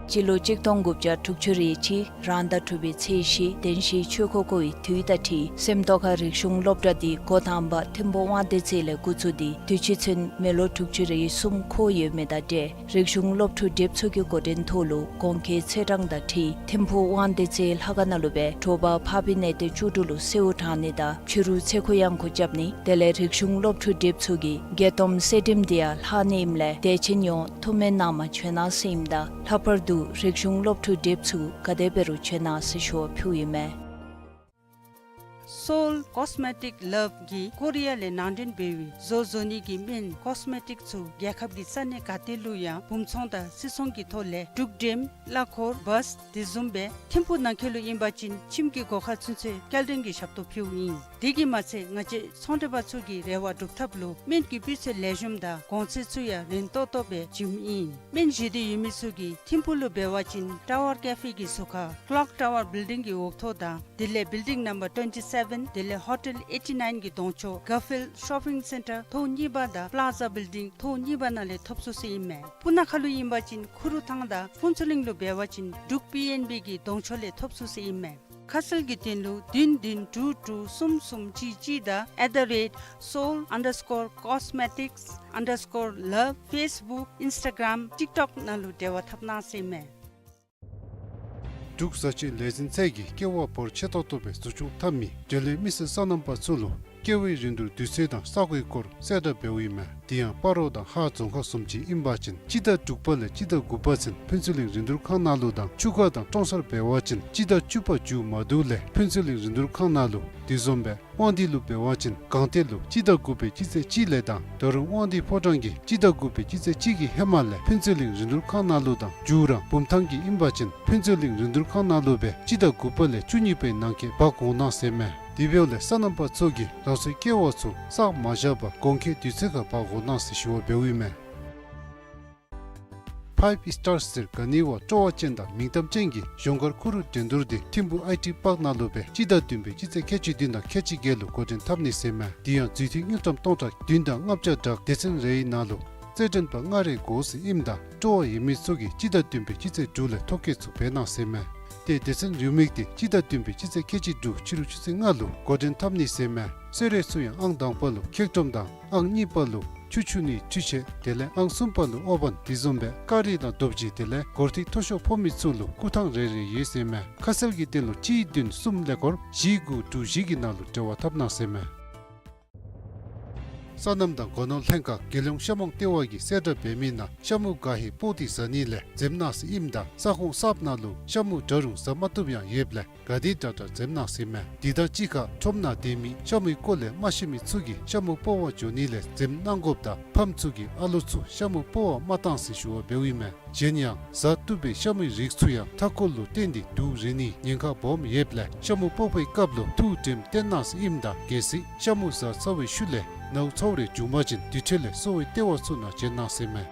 སྤྱི་ལོ་གཅིག་སྟོང་དགུ་བརྒྱ་དྲུག་ཅུ་རེ་གཅིག་རང་ཟླ་དྲུག་པའི་ཚེས་བཞི་བདེན་བཞིའི་ཆོས་འཁོར་བསྐོར་བའི་དུས་དང་འཁྲིལ་སེམས་རྟོགས་ཁ་རིག་གཞུང་སློབ་གྲྭ་འདི་འགོ་དང་པ་ཐིམ་ཕུ་དབང་འདུས་རྩེ་ལས་འགོ་བཙུགས་ཏེ་དུས་ཅི་ཚུན་མི་ལོ་དྲུག་ཅུ་རེ་གསུམ་འཁོར་ཡོད་མི་དང་འབྲེལ་རིག་གཞུང་སློབ་ཕྲུག་སྒྲིག་ཚོགས་ཀྱི་འགོ་འདྲེན་ཐོག་ལུ་གོང་འཁོད་ཚེས་གྲངས་དང་འཁྲིལ་ཐིམ་ཕུ་དབང་འདུས་རྩེ་ལྷ་ཁང་ནང་ལུ་སྦེ་དྲོ་པ་ཕ་བི་གནས་བརྟན་བཅུ་དྲུག་ལུ་གསོལཝ་དྲང་ནི་དང་ཕྱི་རུ་ཚེ་འཁོར་གཡང་འགུགས་རྐྱབ་ནི། དེ་ལས་རིག་གཞུང་སློབ་ཕྲུག་སྒྲིག་ཚོགས་ཀྱི་དགྱེས་སྟོན་གསོལ་འདེབས་འདི་ཡང་ལྷག་ནི་ཨིནམ་ལས་དད་ཅན་ཡོངས་ཐུགས་སྨོན་གནང་མ་བྱོན་གནང་ཟེར་ཨིནམ་དང་ལྷག་པར་དུ་རིག་གཞུང་སློབ་ཕྲུག་སྒྲིག་ཚོགས་ག་དེ་འབད་རུང་བྱོན་གནང་ཟེར་ཞུ་བ་ཕུལཝ་ཨིན་མས། Seoul Cosmetic Love གིས་ཀོ་རི་ཡ་ལས་ནང་འདྲེན་འབད་བའི་བཟོ་བཟོ་ནི་གི་སྨན་ཀོས་མེ་ཊིག་ཚུ་རྒྱལ་ཁབ་ཀྱི་ས་གནས་ག་ཏེ་ལུ་ཡང་སྦུང་ཚོང་དང་སིལ་ཚོང་གི་ཐོག་ལས་འབྲུག་འགྲེམ་གླ་འཁོར་བཱས་དེ་བཟུམ་སྦེ་ཐིམ་ཕུ་ནང་འཁོད་ལུ་ཨིན་པ་ཅིན་ཁྱིམ་གྱི་སྒོ་ཁར་ཚུན་ཚོད་སྐྱེལ་འདྲེན་གྱི་ཞབས་ཏོག་ཕུལཝ་ཨིན། དེ་གིས་མ་ཚད་ང་བཅས་ཚོང་འབྲེལ་པ་ཚུ་གི་རེ་བ་སྒྲུབ་ཐབས་ལུ་སྨན་གྱི་སྤུས་ཚད་ལེགས་ཤོམ་དང་གོང་ཚད་ཚུ་ཡང་རན་ཏོག་ཏོ་སྦེ་བྱིནམ་ཨིན། སྨན་བཞེས་འདོད་ཡོད་མི་ཚུ་གིས་ཐིམ་ཕུ་ལུ་འབད་བ་ཅིན་ཊ་ཝར་ཀེ་ཕེ་གི་ཟུར་ཁར་ཀློག་ཊ་ཝར་བིལ་ཌིང་གི་འོག་ཐོག་དང་དེ་ལས་བིལ་ཌིང་ནམ་བར་ཊུ་ཝེན་ཊི་སེ་བེན་དེ་ལས་ཧོ་ཊེལ་ཨེ་ཊི་ནའིན་གྱི་གདོང་ཕྱོགས་གར་ཕིལཌ་ཤོ་པིང་སེན་ཊར་ཐོག་གཉིས་པ་དང་པླ་ཛ་བིལ་ཌིང་ཐོག་གཉིས་པ་ནང་ལས་ཐོབ་ཚུགས་ཟེར་ཨིན་མས། སྤུ་ན་ཁ་ལུ་ཨིན་པ་ཅིན་ཁུ་རུ་ཐང་དང་ཕུན་ཚོགས་གླིང་ལུ་འབད་བ་ཅིན་འབྲུག་པི་ཨེན་བི་གི་གདོང་ཕྱོགས་ལས་ཐོབ་ཚུགས་ཟེར་ཨིན་མས། ཁ་གསལ་གྱི་དོན་ལུ་བདུན་བདུན་དྲུག་དྲུག་གསུམ་གསུམ་གཅིག་གཅིག་དང་at the rate seoul underscore cosmetics underscore love Facebook Instagram TikTok ནང་ལུ་འབྲེལ་བ་འཐབ་གནང་ཟེར་ཨིན་མས། འབྲུག་བཟའ་སྤྱོད་ལས་འཛིན་ཚད་ཀྱིས་ཀེ་བ་འབོར་ཆེ་ཏོག་ཏོ་སྦེ་འཛུགས་སྐྱོང་འཐབ་མི་འབྲེལ་ཡོད་མི་སེར་སོ་ནམ་པ་ཚུ་ལུ་ཀེ་བའི་རིན་བསྡུར་དུས་ཚོད་དང་ས་གོའི་སྐོར་གསལ་བསྒྲགས་འབདཝ་ཨིན་མས། དེ་ཡང་སྤ་རོ་དང་ཧཱ་རྫོང་ཁག་བཟུམ་ཅིག་ཨིན་པ་ཅིན་སྤྱི་ཟླ་དྲུག་པ་ལས་སྤྱི་ཟླ་དགུ་པ་ཚུན་ཕུན་ཚོགས་གླིང་རིན་བསྡུར་ཁང་ནང་ལུ་དང་ཆུ་ཁ་དང་ཀྲོང་གསར་འབད་བ་ཅིན་སྤྱི་ཟླ་བཅུ་པ་མཇུག་མ་བསྡུ་ལས་ཕུན་ཚོགས་གླིང་རིན་བསྡུར་ཁང་ནང་ལུ། དེ་བཟུམ་སྦེ་དབང་འདུས་ལུ་འབད་བ་ཅིན་སྒང་སྟེང་ལུ་སྤྱི་ཟླ་དགུ་པའི་སྤྱི་ཚེས་གཅིག་ལས་དང་ད་རུང་དབང་འདུས་ཕོ་བྲང་གི་སྤྱི་ཟླ་དགུ་པའི་སྤྱི་ཚེས་གཅིག་གི་ཧེ་མ་ལས་ཕུན་ཚོགས་གླིང་རིན་བསྡུར་ཁང་ནང་ལུ་དང་མཇུག་ར་བུམ་ཐང་གི་ཨིན་པ་ཅིན་ཕུན་ཚོགས་གླིང་རིན་བསྡུར་ཁང་ནང་ལུ་སྦེ་སྤྱི་ཟླ་དགུ་པ་ལས་བཅུ་གཉིས་པའི་ནང་འཁོད་འབག་འོང་གནང་ཟེར་མས། དེ་འབདཝ་ལས་སོ་ནམ་པ་ཚུ་གིས་རང་སོའི་ཀེ་བ་ཚུ་བསགས་མ་བཞག་པར་གོང་འཁོད་དུས་ཚོད་ཁར་འབག་འོང་གནང་ཟེར་ཞུ་བ་འབདཝ་ཨིན་མས། ཕའིབ་སི་ཊར་ཟེར་ག་ནི་བ་སྤྲོ་བ་ཅན་དང་མིང་གཏམ་ཅན་གྱི་གཞོང་སྒར་ཁུ་རུ་འགྲན་བསྡུར་འདི་ཐིམ་ཕུ་ཨའི་ཊི་པཱརཀ་ནང་ལུ་སྦེ་སྤྱི་ཟླ་བདུན་པའི་སྤྱི་ཚེས་ཁལ་གཅིག་བདུན་དང་ཁལ་གཅིག་བརྒྱད་ལུ་འགོ་འདྲེན་འཐབ་ནི་ཟེར་མས། དེ་ཡང་རྫུས་མཐུད་དངུལ་ཀྲམ་སྟོང་ཕྲག་བདུན་དང་ལྔ་བརྒྱ་དྲུག་སྡེ་ཚན་རེའི་ནང་ལུ་རྩེད་འགྲན་པ་ལྔ་རེ་དགོ་ཟེར་ཨིནམ་ད་སྤྲོ་བ་ཡོད་མི་ཚུ་གིས་སྤྱི་ཟླ་བདུན་པའི་སྤྱི་ཚེས་དྲུག་ལས་ཐོ་བཀོད་ཚུ་འབད་གནང་ཟེར་མས། ཏེ་སྡེ་ཚན་རེའུ་མིག་འདི་སྤྱི་ཟླ་བདུན་པའི་སྤྱི་ཚེས་ཁལ་གཅིག་དྲུག་ཕྱི་རུ་ཆུ་ཚོད་ལྔ་ལུ་འགོ་འདྲེན་འཐབ་ནི་ཟེར་མས། གསོལ་རས་ཚུ་ཡང་ཨང་དང་པ་ལུ་ཁེག་ཀྲོམ་དང་ཨང་གཉིས་པ་ལུ་ཆུ་འཁྱུ་ནིའི་འཕྲུལ་ཆས་དེ་ལས་ཨང་གསུམ་པ་ལུ་ཨོ་བན་དེ་བཟུམ་སྦེ་ཀ་རི་དང་རྡོ་རྗེ་དེ་ལས་སྒོར་ཐིག་མཐོ་ཤོས་ཕོག་མི་ཚུ་ལུ་སྐུ་ཐང་རེ་རེ་ཡོད་ཟེར་མས། ཁ་གསལ་གྱི་དོན་ལུ་གཅིག་བདུན་གསུམ་ཀླད་ཀོར་བཞི་དགུ་དྲུག་བཞི་གི་ནང་ལུ་འབྲེལ་བ་འཐབ་གནང་ཟེར་མས། སོ་ནམ་དང་སྒོ་ནོར་ལྷན་ཁག་རྒྱལ་ཡོངས་ཤ་མོང་ལྟེ་བ་གིས་གསལ་བསྒྲགས་འབད་མི་ནང་ཤ་མུ་ག་ཧེ་སྤོག་སྟེ་བཟའ་ནི་ལས་འཛེམ་གནང་ཟེར་ཨིནམ་ད་ས་ཁོངས་གསརཔ་ནང་ལུ་ཤ་མུ་འདྲ་རུང་བཟའ་མ་བཏུབ་ཡང་ཡོདཔ་ལས་ག་དེ་དྲག་དྲག་འཛེམ་གནང་ཟེར་མས། དེ་དང་གཅིག་ཁར་ཁྲོམ་ནང་སྡོད་མི་ཤ་མུའི་སྐོར་ལས་མ་ཤེས་མི་ཚུ་གིས་ཤ་མུ་སྤོག་པར་འགྱོ་ནི་ལས་འཛེམ་གནང་དགོཔ་དང་ཕམ་ཚུ་གིས་ཨ་ལོ་ཚུ་ཤ་མུ་སྤོག་པར་མ་གཏང་ཟེར་ཞུ་བ་འབདཝ་ཨིན་མས། གཞན་ཡང་བཟའ་བཏུབ་པའི་ཤ་མུའི་རིགས་ཚུ་ཡང་མཐའ་འཁོར་ལུ་བརྟེན་ཏེ་དུག་རེག་ནིའི་ཉེན་ཁ་སྦོམ་ཡོདཔ་ལས་ཤ་མུ་སྤོག་པའི་སྐབས་ལུ་ཐུགས་དྲནམ་བཏོན་གནང་ཟེར་ཨིནམ་ད་གལ་སྲིད་ཤ་མུ་བཟའ་ཚར་བའི་ཤུལ་ལས་ནཝ་ཚཝ་རེ་བྱུང་པ་ཅིན་དེ་འཕྲོ་ལས་གསོ་བའི་ལྟེ་བ་ཚུ་ནང་བྱོན་གནང་ཟེར་མས།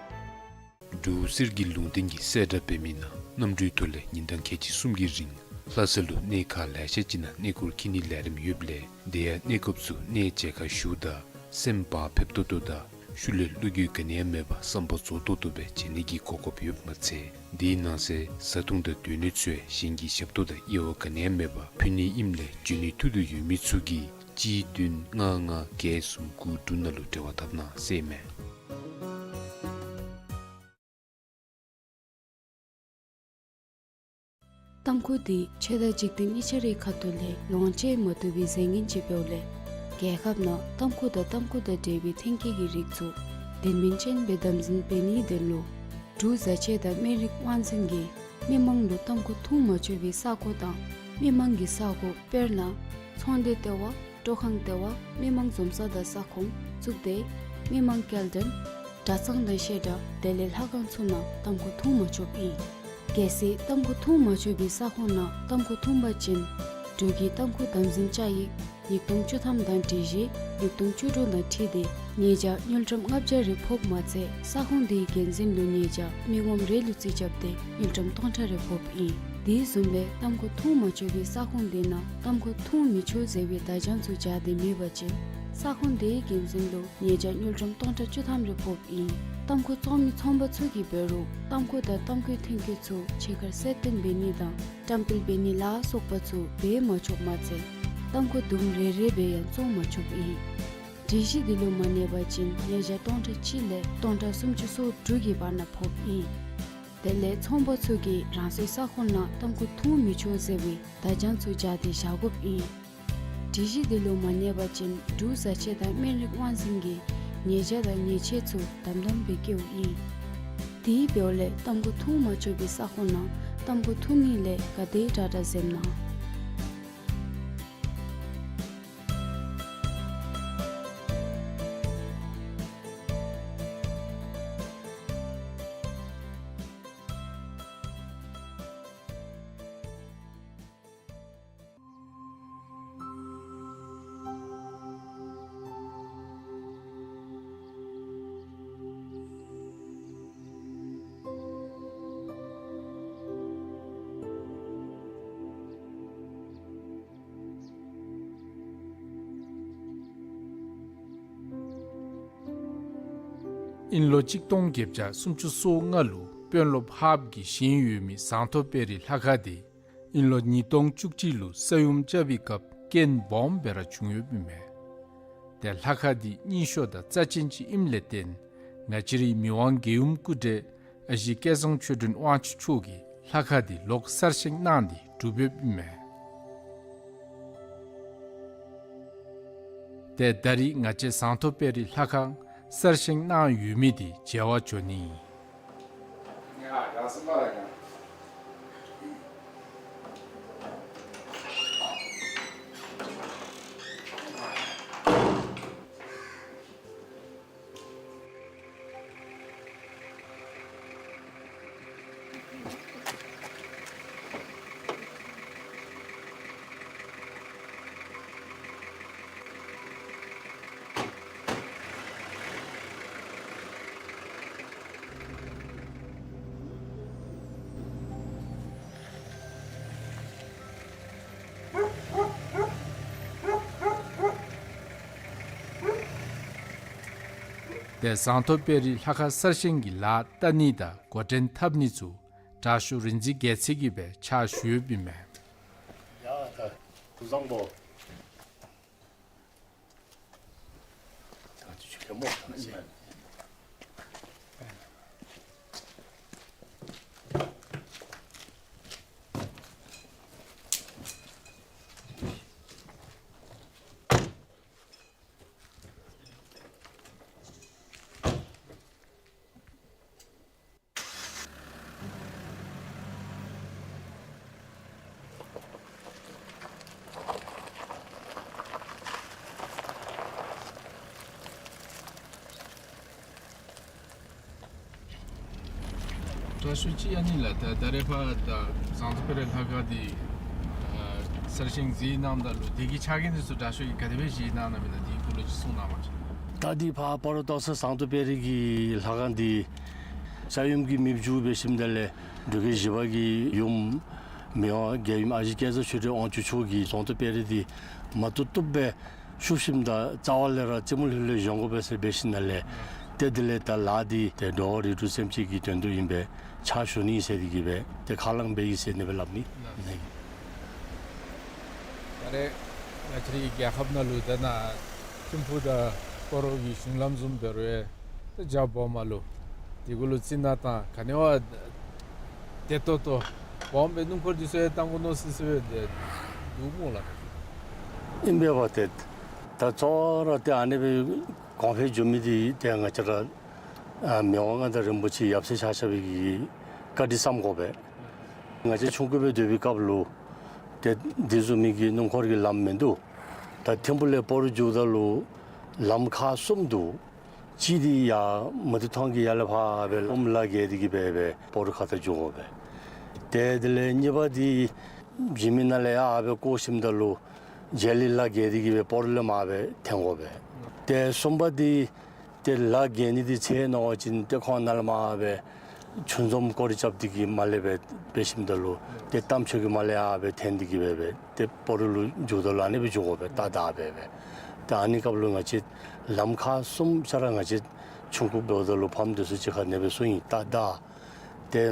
འབྲུག་གསེར་གྱི་ལུང་བསྟན་གྱིས་གསལ་བསྒྲགས་འབད་མི་ནང་གནམ་གྲུའི་ཐོག་ལས་ཉིན་གྲངས་ཁལ་གཅིག་གསུམ་གྱི་རིང་ལྷ་ས་ལུ་གནས་ཁག་ལེ་ཤ་ཅིག་ནང་གནས་སྐོར་འཁྱིད་ནིའི་ལས་རིམ་ཡོདཔ་ལས་དེ་ཡང་གནས་སྐབས་སུ་གནས་མཇལ་ཁ་ཞུཝ་ད་སེམས་བག་ཕེབས་ཏོག་ཏོ་དང་ཤུལ་ལས་བློ་འགྱོད་ག་ནི་ཡང་མེད་པར་བསམ་པ་རྫོགས་ཏོག་ཏོ་སྦེ་མཇལ་ནི་གི་གོ་སྐབས་ཡོདཔ་མ་ཚད་དེའི་ནང་གསེས་བཟའ་འཐུང་དང་སྡོད་གནས་ཚུ་ཡང་གཞན་གྱི་ཞབས་ཏོག་དང་དབྱེ་བ་ག་ནི་ཡང་མེད་པར་ཕུལ་ནི་ཨིནམ་ལས་འབྱོན་ནི་ཐུགས་འདོད་ཡོད་མི་ཚུ་གིས་གཅིག་བདུན་ལྔ་ལྔ་བརྒྱད་གསུམ་དགུ་དྲུག་ནང་ལུ་འབྲེལ་བ་འཐབ་གནང་ཟེར་མས། ཏམ་ཁུ་འདི་ཆོས་དང་འཇིག་རྟེན་གཉིས་ཆ་རའི་ཁ་ཐུག་ལས་ལོངས་སྤྱོད་མ་བཏུབ་པའི་རྫས་ངན་ཅིག་འབདཝ་ལས་རྒྱལ་ཁབ་ནང་ཏམ་ཁུ་དང་ཏམ་ཁུ་དང་འབྲེལ་བའི་ཐོན་སྐྱེད་ཀྱི་རིགས་ཚུ་དོན་སྨིན་ཅན་སྦེ་དམ་འཛིན་འབད་ནིའི་དོན་ལུ་འབྲུག་བཟའ་ཆས་དང་སྨན་རིགས་དབང་འཛིན་གྱིས་མི་མང་ལུ་ཏམ་ཁུ་འཐུང་མ་ཆོག་པའི་ས་གོ་དང་མི་མང་གི་ས་གོ་དཔེར་ན་ཚོང་སྡེ་ལྟེ་བ། སྤྲོ་ཁང་ལྟེ་བ། མི་མང་འཛོམས་ས་དང་ས་ཁོངས། གཙུག་སྡེ། མི་མང་སྐྱེལ་འདྲེན། གྲྭ་ཚང་དང་བཤད་གྲྭ་དེ་ལས་ལྷ་ཁང་ཚུ་ནང་ཏམ་ཁུ་འཐུང་མ་ཆོགཔ་ཨིན། གལ་སྲིད་ཏམ་ཁུ་འཐུང་མ་ཆོག་པའི་ས་ཁོངས་ནང་ཏམ་ཁུ་འཐུང་པ་ཅིན་འབྲུག་གི་ཏམ་ཁུ་དམ་འཛིན་བཅའ་ཡིག་ཉིས་སྟོང་བཅུ་ཐམ་དང་སྒྲིག་གཞི་ཉིས་སྟོང་བཅུ་དྲུག་དང་འཁྲིལ་ཏེ་ཉེས་བྱ་དངུལ་ཀྲམ་ལྔ་བརྒྱ་རེ་ཕོགཔ་མ་ཚད་ས་ཁོངས་དེའི་འགན་འཛིན་ལུ་ཉེས་བྱ་མི་ངོམ་རེ་ལུ་རྩིས་རྐྱབ་སྟེ་དངུལ་ཀྲམ་སྟོང་ཕྲག་རེ་ཕོགཔ་ཨིན། དེ་བཟུམ་སྦེ་ཏམ་ཁུ་འཐུང་མ་ཆོག་པའི་ས་ཁོངས་དེ་ནང་ཏམ་ཁུ་འཐུང་མི་ཆོག་ཟེར་བའི་བརྡ་བྱང་ཚུ་སྦྱར་ཏེ་མེད་པ་ཅིན་ས་ཁོངས་དེའི་འགན་འཛིན་ལུ་ཉེས་བྱ་དངུལ་ཀྲམ་སྟོང་ཕྲག་བཅུ་ཐམ་རེ་ཕོགཔ་ཨིན། ཏམ་ཁུ་བཙོང་མི་ཚོང་པ་ཚུ་གིས་འབད་རུང་ཏམ་ཁུ་དང་ཏམ་ཁུའི་ཐོན་སྐྱེད་ཚུ་ཕྱི་ཁར་གསལ་སྟོན་འབད་ནི་དང་བཀྲམ་སྤེལ་འབད་ནི་ལ་སོགས་པ་ཚུ་འབད་མ་ཆོགཔ་མ་ཚད་ཏམ་ཁུ་དུམ་རེ་རེ་སྦེ་ཡང་བཙོང་མ་ཆོགཔ་ཨིན། སྒྲིག་གཞི་འདི་ལུ་མ་གནས་པ་ཅིན་ཉེས་བྱ་སྟོང་ཕྲག་གཅིག་ལས་སྟོང་ཕྲག་སུམ་ཅུ་སོ་དྲུག་གི་བར་ན་ཕོགཔ་ཨིན། དེ་ལས་ཚོང་པ་ཚུ་གིས་རང་སོའི་ས་ཁོངས་ནང་ཏམ་ཁུ་འཐུང་མི་ཆོག་ཟེར་བའི་བརྡ་བྱང་ཚུ་སྦྱར་ཏེ་བཞག་དགོཔ་ཨིན། སྒྲིག་གཞི་འདི་ལུ་མ་གནས་པ་ཅིན་འབྲུག་བཟའ་ཆས་དང་སྨན་རིགས་དབང་འཛིན་གྱིས་ཉེས་བྱ་དང་ཉེས་ཆད་ཚུ་དམ་དམ་སྦེ་བཀལཝ་ཨིན། དེ་འབདཝ་ལས་ཏམ་ཁུ་འཐུང་མ་ཆོག་པའི་ས་ཁོངས་ནང་ཏམ་ཁུ་འཐུང་ནི་ལས་ག་དེ་དྲག་དྲག་འཛེམ་གནང་། ཨིན་ལོ་གཅིག་སྟོང་བརྒྱད་བརྒྱ་སུམ་ཅུ་སོ་ལྔ་ལུ་དཔོན་སློབ་ཧཱཔ་གིས་བཞེངས་ཡོད་མི་ཟངས་མཐོ་དཔལ་རི་ལྷ་ཁང་དེ་ཨིན་ལོ་ཉིས་སྟོང་བཅུ་གཅིག་ལུ་ས་ཡོམ་རྐྱབ་པའི་སྐབས་རྐྱེན་སྦོམ་སྦེ་ར་བྱུང་ཡོདཔ་ཨིན་མས། ཏེ་ལྷ་ཁང་འདི་རྙིང་ཤོས་དང་རྩ་ཆེན་ཅིག་ཨིནམ་ལས་བརྟེན་ང་བཅས་རའི་མི་དབང་རྒྱལ་ཡུམ་སྐུ་བགྲེས་ཨ་ཞེ་སྐལ་བཟང་ཆོས་སྒྲོན་དབང་ཕྱུག་མཆོག་གིས་ལྷ་ཁང་འདི་ལོག་གསར་བཞེངས་གནང་སྟེ་གྲུབ་ཡོདཔ་ཨིན་མས། ཏེ་ད་རིས་ང་བཅས་ཟངས་མཐོ་དཔལ་རི་ལྷ་ཁང་གསར་བཞེངས་གནང་ཡོད་མི་འདི་མཇལ་བར་འགྱོ་ནི་ཨིན། ཏེ་ཟངས་མཐོ་དཔལ་རི་ལྷ་ཁང་གསར་བཞེངས་ཀྱི་ལཱ་བསྟར་ནི་དང་འགོ་འདྲེན་འཐབ་ནི་ཚུ་དྲག་ཤོས་རིག་འཛིན་རྒྱལ་མཚན་གྱིས་སྦེ་ཕྱག་ཞུ་ཡོདཔ་ཨིན་མས། ཡ་ད་སྐུ་གཟུགས་བཟང་པོ། དྲག་ཤོས་ཅིག་ཨ་ནི་ལགས། ད་ད་རེས་ཕར་ད་ཟངས་མདོག་དཔལ་རི་ལྷ་ཁང་འདི་ཨ་གསར་བཞེངས་མཛད་གནང་ད་ལུ་དེ་གི་ཆ་རྐྱེན་འདི་ཚུ་དྲག་ཤོས་ཀྱིས་ག་དེ་སྦེ་བཞེས་གནང་གནངམ་ཨིན་ན་དེའི་སྐོར་ལུ་ཅིག་གསུང་གནང་བ་ཅིན། ད་འདི་ཕར་སྤ་རོ་སྟག་ཚང་ཟངས་མདོག་དཔལ་རི་གི་ལྷ་ཁང་འདི་ས་ཡོམ་གྱིས་མེདཔ་འགྱོ་འབད་ཞིནམ་ད་ལས་འབྲུག་རྒྱལ་བཞི་པ་གི་ཡུམ་མི་དབང་རྒྱལ་ཡུམ་ཨ་ཞེ་བསྐྱེད་རྫོགས་ཆོས་སྒྲོན་དབང་ཕྱུག་མཆོག་གིས་ཟངས་མདོག་དཔལ་རི་འདི་མ་བཏུབ་བཏུབ་སྦེ་ཤུགས་ཞིནམ་ད་རྩ་བ་ལས་ར་རྩེ་མོ་ལྷོད་ལྷོད་བཞེངས་དགོ་པས་ཟེར་འབད་ཞིནམ་ལས། ཏེ་དེ་ལས་ད་ལཱ་འདི་ཏེ་འགྲོ་བ་རིགས་དྲུག་སེམས་ཅན་གྱི་དོན་དུ་ཨིན་པས། ཕྱག་ཞུ་ནི་ཟེར་དེ་གིས་སྦེ་ཏེ་ཁས་བླངས་འབད་ཡི་ཟེར་ཨ་ནི་སྦེ་སླབ་ནི་ཨིན། ད་རེས་ང་བཅས་རའི་རྒྱལ་ཁབ་ནང་ལུ་ད་ནཱ་ཐིམ་ཕུག་དང་སྤ་རོ་གི་གཞུང་ལམ་བཟུམ་འབད་རུང་ཡང་ཏེ་རྒྱ་སྦོམ་ལུ་དེ་གུ་ལུ་རྩི་ནག་དང་ག་ནི་བ་བདེ་ཏོག་ཏོ་སྦོམ་སྦེ་སྣུམ་འཁོར་འདི་ཚུ་ཡང་བཏང་དགོ་མནོ་སི་སི་སྦེ་འདུག་སྨོ་ལགས། ཨིན་པས་པ། ཏེ་ད་གཙོ་བོ་ར་ཏེ་ཨ་ནི་སྦེ་གོང་འཕེལ་འགྱོ་མི་འདི་ཏེ་ང་བཅས་ར་ཨ་མི་དབང་མངའ་བདག་རིན་པོ་ཆེ་ཡབ་སྲས་ཆ་ཁྱབ་ཀྱི་བཀའ་དྲིན་བསམ་དགོ་པས། ང་བཅས་ཆུང་ཀུ་སྦེ་སྡོད་པའི་སྐབས་ལུ་ཏེ་འདི་བཟུམ་མའི་གི་སྣུམ་འཁོར་གྱི་ལམ་མིན་འདུག། ད་ཐིམ་ཕུག་ལས་སྤ་རོ་འགྱོཝ་ད་ལུ་ལམ་ཁག་གསུམ་འདུག། གཅིག་འདི་ཡར་མུ་ཏིག་ཐང་གི་ཡར་ལས་ཕར་སྦེ་ལྷོ་མོ་ལ་བརྒལ་ཏེ་གིས་སྦེ་སྦེ་སྤ་རོ་ཁ་ཐུག་འགྱོ་དགོ་པས། ཏེ་དེ་ལས་གཉིས་པ་འདི་འཇིགས་མེད་ནང་ལས་ཡར་སྦེ་བསྐོར་ཞིནམ་ད་ལུ་རྗེས་ལུ་ལ་བརྒལ་ཏེ་གིས་སྦེ་སྤ་རོ་ལས་མར་སྦེ་འཐོན་དགོ་པས། ཏེ་གསུམ་པ་འདི་ཏེ་ལ་བརྒལ་ནི་འདི་ཚེ་ནོར་བ་ཅིན་ཏེ་ཁོང་ནཱ་ལས་མར་སྦེ་ཆུ་འཛོམས་སྐོར་ར་རྐྱབ་སྟེ་གིས་མར་ལས་སྦེ་འབད་ཞིནམ་ད་ལུ་ཏེ་རྟ་མཆོག་གི་མར་ལས་ཡར་སྦེ་འཐོན་ཏེ་གིས་སྦེ་སྦེ་ཏེ་སྤ་རོ་ལུ་འགྱོཝ་ད་ལུ་ཨ་ནི་སྦེ་འགྱོ་དགོ་པས། ཏ་ཏ་སྦེ་སྦེ། ཏེ་ཨ་ནི་སྐབས་ལུ་ང་བཅས་ལམ་ཁག་གསུམ་ཆ་ར་ང་བཅས་ཆུང་ཀུ་འབདཝ་ད་ལུ་ཕམ་འདི་ཚུ་གཅིག་ཁར་ཨ་ནི་སྦེ་གསུངས་ཡི། ཏ་ཏ། ཏེ་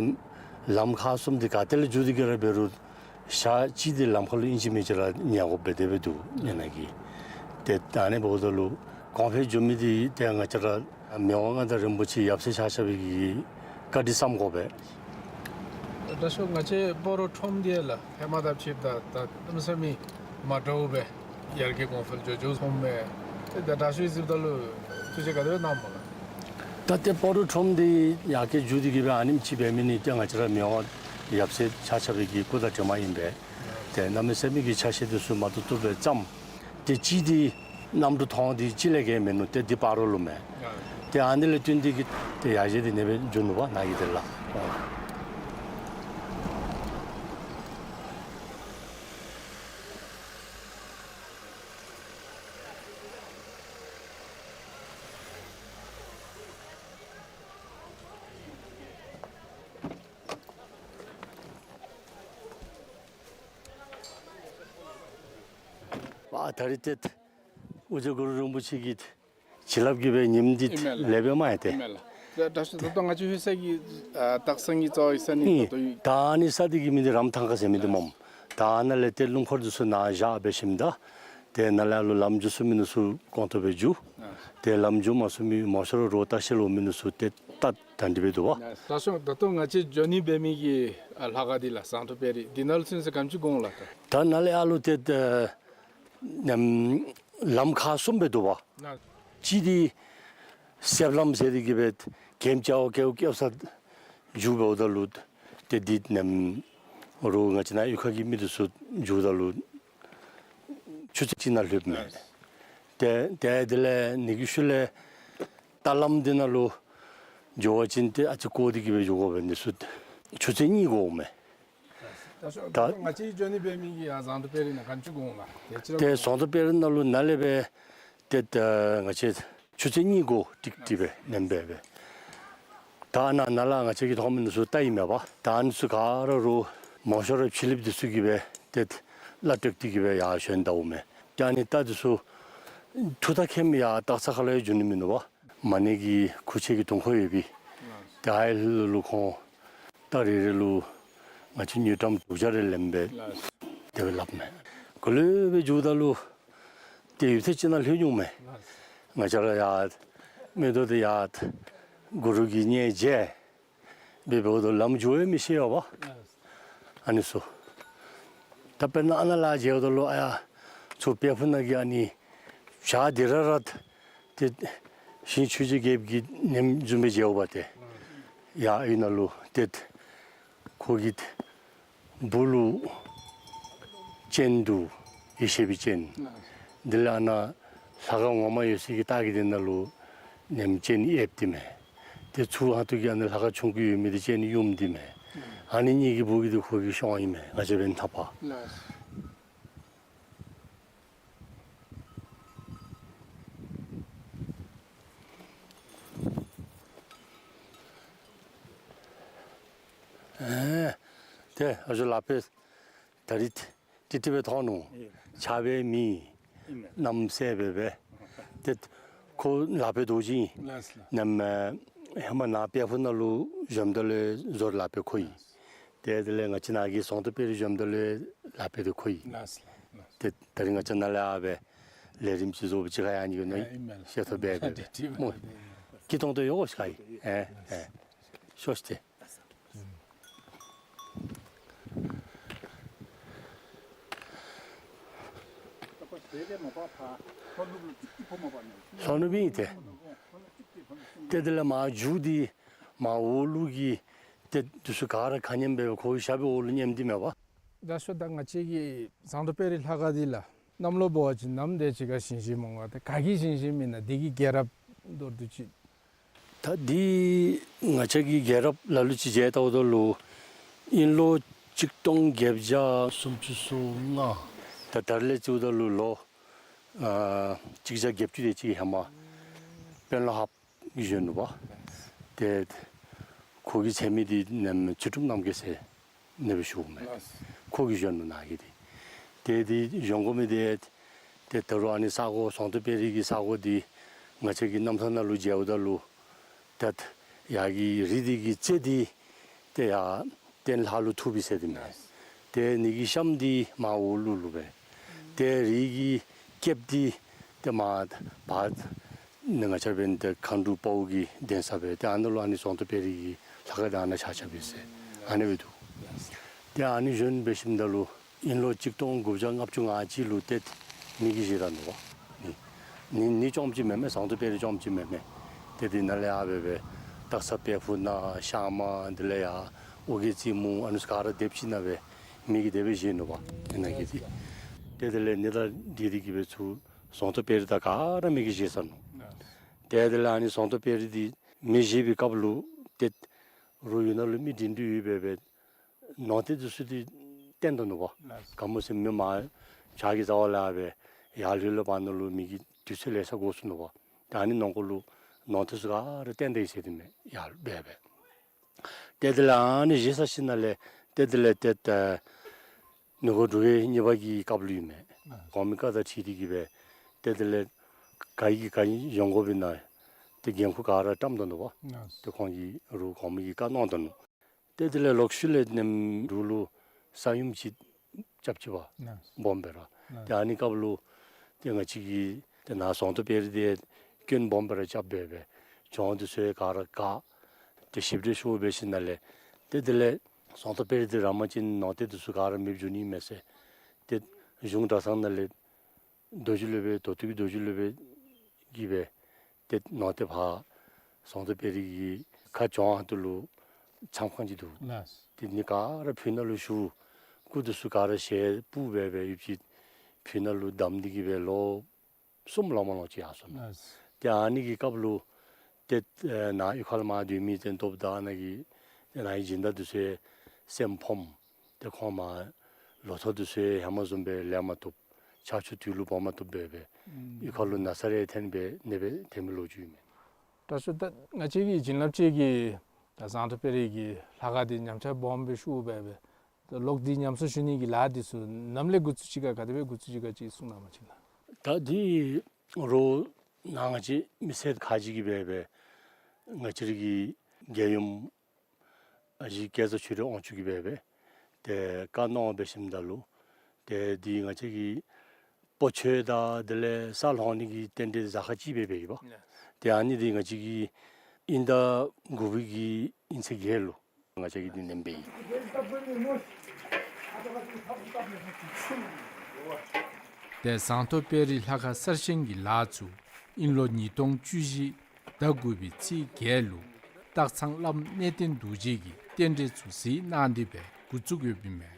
ལམ་ཁག་གསུམ་འདི་ག་ཏེ་ལས་འགྱོ་སྟེ་གིས་ར་འབད་རུང་ཞག་གཅིག་འདི་ལམ་ཁ་ལུ་ཨིན་ཅི་མིན་ཅི་ར་ཉལ་དགོཔ་སྦེ་དེ་སྦེ་འདུག་ཨ་ནི་གི། ཏེ་ད་ཨ་ནི་འབདཝ་ད་ལུ་གོང་འཕེལ་འགྱོ་མི་འདི་ཏེ་ང་བཅས་ར་མི་དབང་མངའ་བདག་རིན་པོ་ཆེ་ཡབ་སྲས་ཆ་ཁྱབ་ཀྱི་བཀའ་དྲིན་བསམ་དགོ་པས། དྲག་ཤོས་ང་བཅས་སྤ་རོ་ཁྲོམ་འདི་ལགས་ཧེ་མ་དང་ཕྱདཔ་ད་ད་གནམ་མེད་ས་མེད་མ་འདྲཝ་སྦེ་ཡར་རྒྱས་གོང་འཕེལ་འགྱོ་འགྱོཝ་སོངམ་མས། ཏེ་ད་དྲག་ཤོས་གཟིགསཔ་ད་ལུ་ཐུགས་བཞེད་ག་དེ་སྦེ་གནངམ་སྨོ་ལགས། ད་ཏེ་སྤ་རོ་ཁྲོམ་འདི་ཡར་རྒྱས་འགྱོ་སྟེ་གིས་སྦེ་ཨ་ནེམ་ཅིག་འབད་མི་ནི་ཏེ་ང་བཅས་ར་མི་དབང་ཡབ་སྲས་ཆ་ཁྱབ་ཀྱི་སྐུ་དྲིན་དྲན་མ་ཨིན་པས། ཏེ་གནམ་མེད་ས་མེད་ཀྱི་ཆ་ཤས་འདི་ཚུ་མ་བཏུབ་བཏུབ་སྦེ་བརྩམས། ཏེ་གཅིག་འདི་གནམ་གྲུ་ཐོང་འདི་གཅིག་ལས་བརྒལ་མིན་ནུག། ཏེ་འདི་སྤ་རོ་ལུ་མས། ཏེ་ཨ་ནི་ལས་བརྟེན་ཏེ་གིས་ཏེ་ཡར་རྒྱས་འདི་ཨ་ནི་སྦེ་འགྱོ་ནུག་པ་ནཱ་གི་འདི་ལགས། ཨ་ད་རིས་ཏེ་ཨོ་རྒྱན་གུ་རུ་རིན་པོ་ཆེ་གི་བྱིན་རླབས་ཀྱིས་སྦེ་ཉིནམ་འདི་ཨིན་མས་ལགས། ལེགས་པས་མ་ཡ་ཏེ། ཨིན་མས་ལགས། ད་ད་ད་ལྟོ་ང་བཅས་ལྷོད་ས་གི་ཨ་སྟག་ཚང་གི་རྩ་བའི་ས་གནས་ཨིན། ད་ལྟོ་ཡོད། ད་ཨ་ནི་ས་འདི་གི་མིང་འདི་རམ་ཐང་ཁ་ཟེར་མི་འདི་སྨོ། ད་ཨ་ནཱ་ལས་ཏེ་སྣུམ་འཁོར་འདི་ཚུ་ནཱ་བཞག་འབད་ཞིནམ་ད་ཏེ་ནཱ་ལས་ཨ་ལུ་ལམ་འགྱོ་ཚུགས་མི་འདི་ཚུ་གོང་ཐོག་སྦེ་འགྱོ། ཨ་ཏེ་ལམ་འགྱོ་མ་ཚུགས་མི་མང་ཤོས་ར་རོགས་ལྟ་བཤལ་འོང་མི་འདི་ཚུ་ཏེ་ད་ད་འདི་སྦེ་འདུག་པ། ད་ཤོང་ད་ལྟོ་ང་བཅས་འགྱོ་ནི་འབད་མི་གི་ཨ་ལྷ་ཁང་འདི་ལགས་ཟངས་མདོག་དཔལ་རི་འདི་ནང་ལུ་ཚུན་ཚོད་ག་དེམ་ཅིག་འགོར་འོང་ལགས། ད་ནཱ་ལས་ཨ་ལུ་ཏེ་ད་ནམ་ལམ་ཁག་གསུམ་སྦེ་འདུག་པ། ནཱ་གཅིག་འདི་གསེབ་ལམ་ཟེར་ཏེ་གིས་སྦེ་གེམ་ཅ་བ་ཀེའུ་ཀེའུ་ས་འགྱོ་འབདཝ་ད་ལུ་ཏེ་འདི་ནམ་རོགས་ང་བཅས་ནཱ་གཡུས་ཁ་གི་མི་འདི་ཚུ་འགྱོཝ་ད་ལུ་ཆུ་ཚོད་གཅིག་ནང་ལྷོདཔ་མས། ཏེ་ཏེ་དེ་ལས་ཨ་ནི་གི་ཤུལ་ལས་རྟ་ལམ་འདི་ནང་ལུ་འགྱོ་བ་ཅིན་ཏེ་ཨ་ཙི་སྐོར་ཏེ་གིས་སྦེ་འགྱོ་དགོ་པས། འདི་ཚུ་ཆུ་ཚོད་གཉིས་འགོརཝ་མས། ད་ཤོ་ད་ད་ང་བཅས་འགྱོ་ནི་འབད་མི་གི་ཨ་ཟངས་མདོག་དཔལ་རི་ནང་ག་དེམ་ཅིག་འགོར་འོང་ལགས། ཏེ་ཅི་ར་ཏེ་ཟངས་མདོག་དཔལ་རི་ནང་ལུ་ནཱ་ལས་སྦེ་ཏེ་ད་ང་བཅས་ཆུ་ཚོད་གཉིས་འགོར་ཏིག་ཏིག་སྦེ་ནེམ་སྦེ་སྦེ། ད་ནཱ་ནཱ་ལས་ང་བཅས་ཀྱིས་མཐོང་མི་འདི་ཚུ་རྟ་ཨིན་མས་པ། ད་ཨ་ནི་ཚུ་ག་ར་རོགས་མང་ཤོས་ར་ཕྱི་གླིངཔ་འདི་ཚུ་གིས་སྦེ་ཏེ་གླ་སྤྲོད་དེ་གིས་སྦེ་ཡར་ཞོན་ད་འོང་མས། ཏེ་ཨ་ནི་རྟ་འདི་ཚུ་ཐུགས་ཐག་ཁེངས་མི་ཡར་སྟག་ཚང་ཁ་ལུ་ཡང་འགྱོ་ནི་མིན་ནུག་པ། མ་ཎི་གི་ཁུག་ཆེན་གྱི་དུང་ཁོག་ཡོད་པའི་ཏེ་ཨའི་ལུ་ལུ་ཁོང་རྟ་རེ་རེ་ལུ་ང་བཅས་དངུལ་ཀྲམ་དྲུག་བརྒྱ་རེ་ལེནམ་སྦེ་དེ་སྦེ་སླབ་མས། ག་ལུ་སྦེ་འགྱོཝ་ད་ལུ་ཏེ་ཡུདཔ་ཐེངས་ཅིག་ནང་ལྷོད་འོང་མས། ང་བཅས་ར་ཡར་མིག་ཏོ་འདི་ཡར་གུ་རུ་གི་མཉྫ་སྦེ་འབདཝ་ད་ལམ་འགྱོ་ཡང་མི་ཤེས་པས་པ། ཨ་ནི་ཚུ། ད་དཔེར་ན་ཨ་ནཱ་ལས་མཇལཝ་ད་ལུ་ཨ་ཡར་ཚུར་དཔལ་ཕུག་ནང་གི་ཨ་ནི་བྱག་འདི་ར་ར་ཏེ་ཞིང་ཆོས་རྗེ་རྒྱལཔོ་གི་ནེམ་བཟུམ་སྦེ་མཇལཝ་པ་ཏེ། ཡར་ཨའི་ནང་ལུ་ཏེ་ཁོ་གི་སྦུག་ལུ་སྤྱན་འདུག། ཡེ་ཤེས་པའི་སྤྱན། དེ་ལས་ཨ་ནཱ་ལྷ་ཁང་ངོ་མ་ཡོད་སའི་གི་ལྟག་གི་དེ་ནང་ལུ་ནེམ་སྤྱན་ཡོདཔ་འདི་མས། ཏེ་ཚུར་ཧ་ཏུ་གི་ཨ་ནི་ལྷ་ཁང་ཆུང་ཀུ་ཡོད་མི་འདི་ཅིག་ཨ་ནི་ཡུམ་འདི་མས། ཨ་ནི་གཉིས་ཀྱི་བུ་གི་འདི་ཁོ་གི་གཤོངམ་ཨིན་མས། ང་བཅས་འབདན་ཐ་པ། ཨེ་ཏེ་ཨ་ཞུ་ལག་པས་ད་རིས་ཏིག་ཏིག་སྦེ་མཐོང་ནུག། ཨེ་ཕྱག་དཔེ་མི་ཨིན་མས། གནམ་སྲས་སྦེ་སྦེ། ཏེ་ཁོ་ལག་པས་རྡོ་རྗེ་ཨིན། ལགས་ལགས། ནམ་ཧེ་མ་ནཱ་དཔལ་ཕུག་ནང་ལུ་བཞུགསཔ་ད་ལུ་བཟོ་རིག་ལག་དཔེ་ཁོ་ཨིན། ཏེ་དེ་ལས་ང་བཅས་ནཱ་གི་ཟོང་ཏོ་དཔལ་རི་བཞུགསཔ་ད་ལུ་ལག་དཔེ་འདི་ཁོ་ཨིན། ལགས་ལགས། ཏེ་ད་རིས་ང་བཅས་ནཱ་ལས་ཨ་སྦེ་ལས་རིམ་ཅིག་བཟོ་བ་ཅིག་ཁར་ཡང་ཨ་ནི་གི་ནང་ཨིན་མས་ལགས། ཤེས་ཐོབ་སྦེ་སྦེ་ཏེ་ཏེ་སྨོ། ཏེ་སྐྱིད་ཏོང་ཏོ་ཡོད་ཤིག་ཨིན། ཨེ་ཨེ་ཤོག་ཤིག་ཏེ། ལྷོ་ནུབ་ཨིན་ཏེ། ཏེ་དེ་ལས་མར་མཇུག་འདི་མར་འོག་ལུ་གི་ཏེ་འདི་ཚུ་ག་ར་ཁ་མཉམ་སྦེ་ཁོ་གི་ཞབས་པད་འོག་ལུ་མཉམ་འདི་མས་པ། ད་ཤོ་ད་ང་བཅས་ཀྱི་ཟངས་མདོག་དཔལ་རི་ལྷ་ཁང་འདི་ལགས་གནམ་ལོ་འབད་བ་ཅིན་ནམ་དེ་ཅིག་ཁར་བཞེངས་བཞེངསམ་འོང་ག། ཏེ་ག་གིས་བཞེངས་བཞེངསམ་ཨིན་ན། དེ་གི་རྒྱལ་རབས་མདོར་བསྡུས་ཅིག། ད་འདི་ང་བཅས་ཀྱི་རྒྱལ་རབས་ལ་ལུ་ཅིག་མཇལ་བལྟཝ་ད་ལུ་དབྱིན་ལོ་གཅིག་སྟོང་བརྒྱད་བརྒྱ་སུམ་ཅུ་སོ་ལྔ། ད་ད་རིས་ལས་བརྩིཝ་ད་ལུ་ལོ་ཨ་གཅིག་བརྒྱ་བརྒྱད་ཅུ་དེ་ཅིག་ཧེ་མ་དཔོན་སློབ་ཧཱཔ་གིས་བཞེངས་ནུག་པ། ཏེ་ཁོ་གི་མཚན་མིང་འདི་ནམ་ཚུལ་ཁྲིམས་རྣམ་རྒྱལ་ཟེར་ཨ་ནི་སྦེ་ཞུཝ་མས། ཁོ་གིས་བཞེངས་ནུག་ནཱ་གི་འདི། ཏེ་འདི་བཞེངས་དགོ་མི་འདི་ཏེ་ད་རུང་ཨ་ནི་ས་གོ་ཟངས་མདོག་དཔལ་རི་གི་ས་གོ་འདི་ང་བཅས་ཀྱི་རྣམ་ཐར་ནང་ལུ་མཇལཝ་ད་ལུ་ཏེ་ཡར་གྱི་རི་འདི་གི་རྩེ་འདི་ཏེ་ཡར་སྟེང་ལྷ་ལུ་ཐུག་པས་ཟེར་ཏེ་མས། ཏེ་ཨ་ནི་གི་གཤམ་འདི་མར་འོག་ལུ་ལུ་སྦེ། ཏེ་རི་གི་རྐེདཔ་འདི་ཏེ་མར་བར་ནི་ང་བཅས་འབདན་ཏེ་མཁའ་འགྲོ་དཔའ་བོ་གི་གདན་ས་སྦེ་ཏེ་ཨ་ནཱ་ལུ་ཨ་ནི་ཟངས་མདོག་དཔལ་རི་གི་ལྷ་ཁང་འདི་ཨ་ནཱ་ཆགས་ཆགསཔ་ཨིན་ཟེར་ཨ་ནི་སྦེ་འདུག། ཏེ་ཨ་ནི་བཞེངས་འབད་ཞིནམ་ད་ལུ་དབྱིན་ལོ་གཅིག་སྟོང་དགུ་བརྒྱ་ལྔ་བཅུ་ང་གཅིག་ལུ་ཏེ་མེ་གིས་བཞེས་ད་ནུག་པ། ནི་ནི་ནི་རྐྱངམ་ཅིག་མེན་མས། ཟངས་མདོག་དཔལ་རི་རྐྱངམ་ཅིག་མེན་མས། ཏེ་འདི་ནང་ལས་ཨ་སྦེ་སྦེ་སྟག་ཚང་དཔལ་ཕུག་ནང་ཤང་མ་དེ་ལས་ཡར་ཨོ་རྒྱན་རྩེ་མོ་ཨ་ནི་ཚུ་ག་ར་སྡེབ་ཅིག་ནང་སྦེ་མེ་གིས་དེ་སྦེ་བཞེས་ནུག་པ། ཨ་ནཱ་གི་འདི། ཏེ་དེ་ལས་ཨ་ནི་དང་འདི་འདི་གིས་སྦེ་ཚུར་ཟངས་མདོག་དཔལ་རི་དང་ག་ར་མེ་གིས་བཞེས་ཚར་ནུག། ཏེ་དེ་ལས་ཨ་ནི་ཟངས་མདོག་དཔལ་རི་འདི་མེ་བཞེས་པའི་སྐབས་ལུ་ཏེ་རོགས་ཡུལ་ནང་ལུ་མི་འདྲེན་འདྲེན་ཡོད་པས་སྦེ་ནོར་རྟེན་འདི་ཚུ་འདི་བཏོན་ད་ནུག་པ། ག་མོ་ཟེར་མི་མར་བྱག་གི་རྩ་བ་ལས་སྦེ་ཡར་ལྷོད་ལྷོདཔ་ནང་ལུ་མི་གི་དུས་ཚོད་ལེ་ཤ་འགོར་སོ་ནུག་པ། ཏེ་ཨ་ནི་ནང་འཁོད་ལུ་ནོར་རྟེན་ཚུ་ག་ར་བཏོན་ད་ཡི་ཟེར་ཏེ་མས། ཡར་སྦེ་སྦེ། ཏེ་དེ་ལས་ཨ་ནི་བཞེས་ཚར་ཞིནམ་ལས་ཏེ་དེ་ལས་ཏེ་ཏེ་ནུབ་སྒོ་འབྲུག་རྒྱལ་གཉིས་པ་གི་སྐབས་ལུ་ཨིན་མས། གོང་མའི་བཀའ་དང་འཁྲིལ་ཏེ་གིས་སྦེ་ཏེ་དེ་ལས་ག་གིས་ག་བཞེངས་དགོ་པས་ན་ཏེ་འགན་ཁུར་ག་ར་བཀྲམ་ད་ནུག་པ། ཏེ་ཁོང་གིས་རོགས་གོང་མའི་གི་བཀའ་གནང་ད་ནུག། ཏེ་དེ་ལས་ལོག་ཤུལ་ལས་ནམ་འབྲུག་ལུ་ས་ཡོམ་ཅིག་རྐྱབ་ཅི་པ། སྦོམ་སྦེ་ར། ཏེ་ཨ་ནི་སྐབས་ལུ་ཏེ་ང་བཅས་ཀྱི་ཏེ་ནཱ་ཟངས་མདོག་དཔལ་རི་འདི་སྐྱོན་སྦོམ་སྦེ་ར་རྐྱབ་སྦེ་སྦེ་གྱོང་འདི་ཚུ་ག་ར་བཀག། ཏེ་ཞིབ་འགྲེམས་ཞུ་འབད་ཞིནམ་ལས་ཏེ་དེ་ལས་ཟངས་མདོག་དཔལ་རི་འདི་ར་མ་ཅིན་ནང་རྟེན་འདི་ཚུ་ག་ར་མེདཔ་འགྱོ་ནི་མས་ཟེར། ཏེ་གཞུང་གྲྭ་ཚང་ནང་ལས་རྡོ་རྗེ་སློབ་དཔོན་དོ་ཏུ་གི་རྡོ་རྗེ་སློབ་དཔོན་གྱིས་སྦེ་ཏེ་ནང་རྟེན་ཕར་ཟངས་མདོག་དཔལ་རི་གི་ཁ་བྱང་ཁ་ཐུག་ལུ་མཚམས་ཁང་ཅིག་འདུག། ཏེ་ཨ་ནི་ག་ར་ཕུ་ནང་ལུ་ཞུ། སྐུ་འདི་ཚུ་ག་ར་ཞལ་སྤུབས་སྦེ་སྦེ་ཡོདཔ་ཅིག་ཕུ་ནང་ལུ་བསྡམས་ཏེ་གིས་སྦེ་ལོ་གསུམ་ལོ་མ་ལོ་ཅིག་ཡར་སོ་ནུག། ཏེ་ཨ་ནི་གི་སྐབས་ལུ་ཏེ་ནཱ་གཡུས་ཁ་ལུ་མར་སྡོད་མི་ཏེ་སྟོབས་དང་ནཱ་གི་ཏེ་ནཱ་གི་སྦྱིན་བདག་འདི་ཚུ་སེམས་ཕམ། ཏེ་ཁོང་མར་ལོ་ཐོག་འདི་ཚུ་ཧེ་མ་བཟུམ་སྦེ་ལེན་མ་བཏུབ། ཆར་ཆུ་དུས་ལུ་འབབ་མ་བཏུབ་སྦེ་སྦེ་གཡུས་ཁ་ལུ་ན་ཚ་རེ་ཐོན་སྦེ་ནདཔ་སྦེ་ཐོན་མི་ལོ་རྒྱུས་ཨིན་མས། དྲག་ཤོས་ད་ང་བཅས་ཀྱི་བྱིན་རླབས་ཅན་གྱི་ད་ཟངས་མདོག་དཔལ་རི་གི་ལྷ་ཁང་འདི་ཉམས་ཆག་སྦོམ་སྦེ་ཤོར་སྦེ་སྦེ་ད་ལོག་འདི་ཉམས་གསོ་ཞུ་ནི་གི་ལཱ་འདི་ཚུ་ནམ་ལས་འགོ་བཙུགས་ཅི་ག་ག་དེ་སྦེ་འགོ་བཙུགས་ཅི་ག་ཅིག་གསུང་གནང་བ་ཅིན་ལགས། ད་འདི་རོགས་ནཱ་ང་བཅས་མི་སེར་ཁག་ཅིག་གིས་སྦེ་སྦེ་ང་བཅས་རའི་གི་རྒྱལ་ཡུམ་ཨ་ཞེ་སྐལ་བཟང་ཆོས་སྒྲོན་དབང་ཕྱུག་གིས་སྦེ་སྦེ་ཏེ་བཀའ་གནང་འབད་ཞིནམ་ད་ལུ་ཏེ་འདི་ང་བཅས་ཀྱི་སྤོ་ཆོས་དང་དེ་ལས་ས་སློང་ནི་གི་རྟེན་འབྲེལ་གཟའ་སྐར་གཅིག་སྦེ་འབད་ཡི་པ། ཏེ་ཨ་ནི་འདི་ང་བཅས་ཀྱི་དབྱིན་ཟླ་དགུ་པའི་གི་དབྱིན་ཚེས་བརྒྱད་ལུ་ང་བཅས་ཀྱིས་འདི་ནེམ་འབད་ཡི། ཏེ་ཟངས་མདོག་དཔལ་རི་ལྷ་ཁང་གསར་བཞེངས་ཀྱི་ལཱ་ཚུ་དབྱིན་ལོ་ཉིས་སྟོང་བཅུ་བཞི་ཟླ་དགུ་པའི་ཚེས་བརྒྱད་ལུ་སྟག་ཚང་བླམ་གནས་བརྟན་རྡོ་རྗེ་གིས་རྟེན་འབྲེལ་ཚུ་གཟིགས་གནང་སྟེ་སྦེ་འགོ་བཙུགས་ཡོདཔ་ཨིན་མས།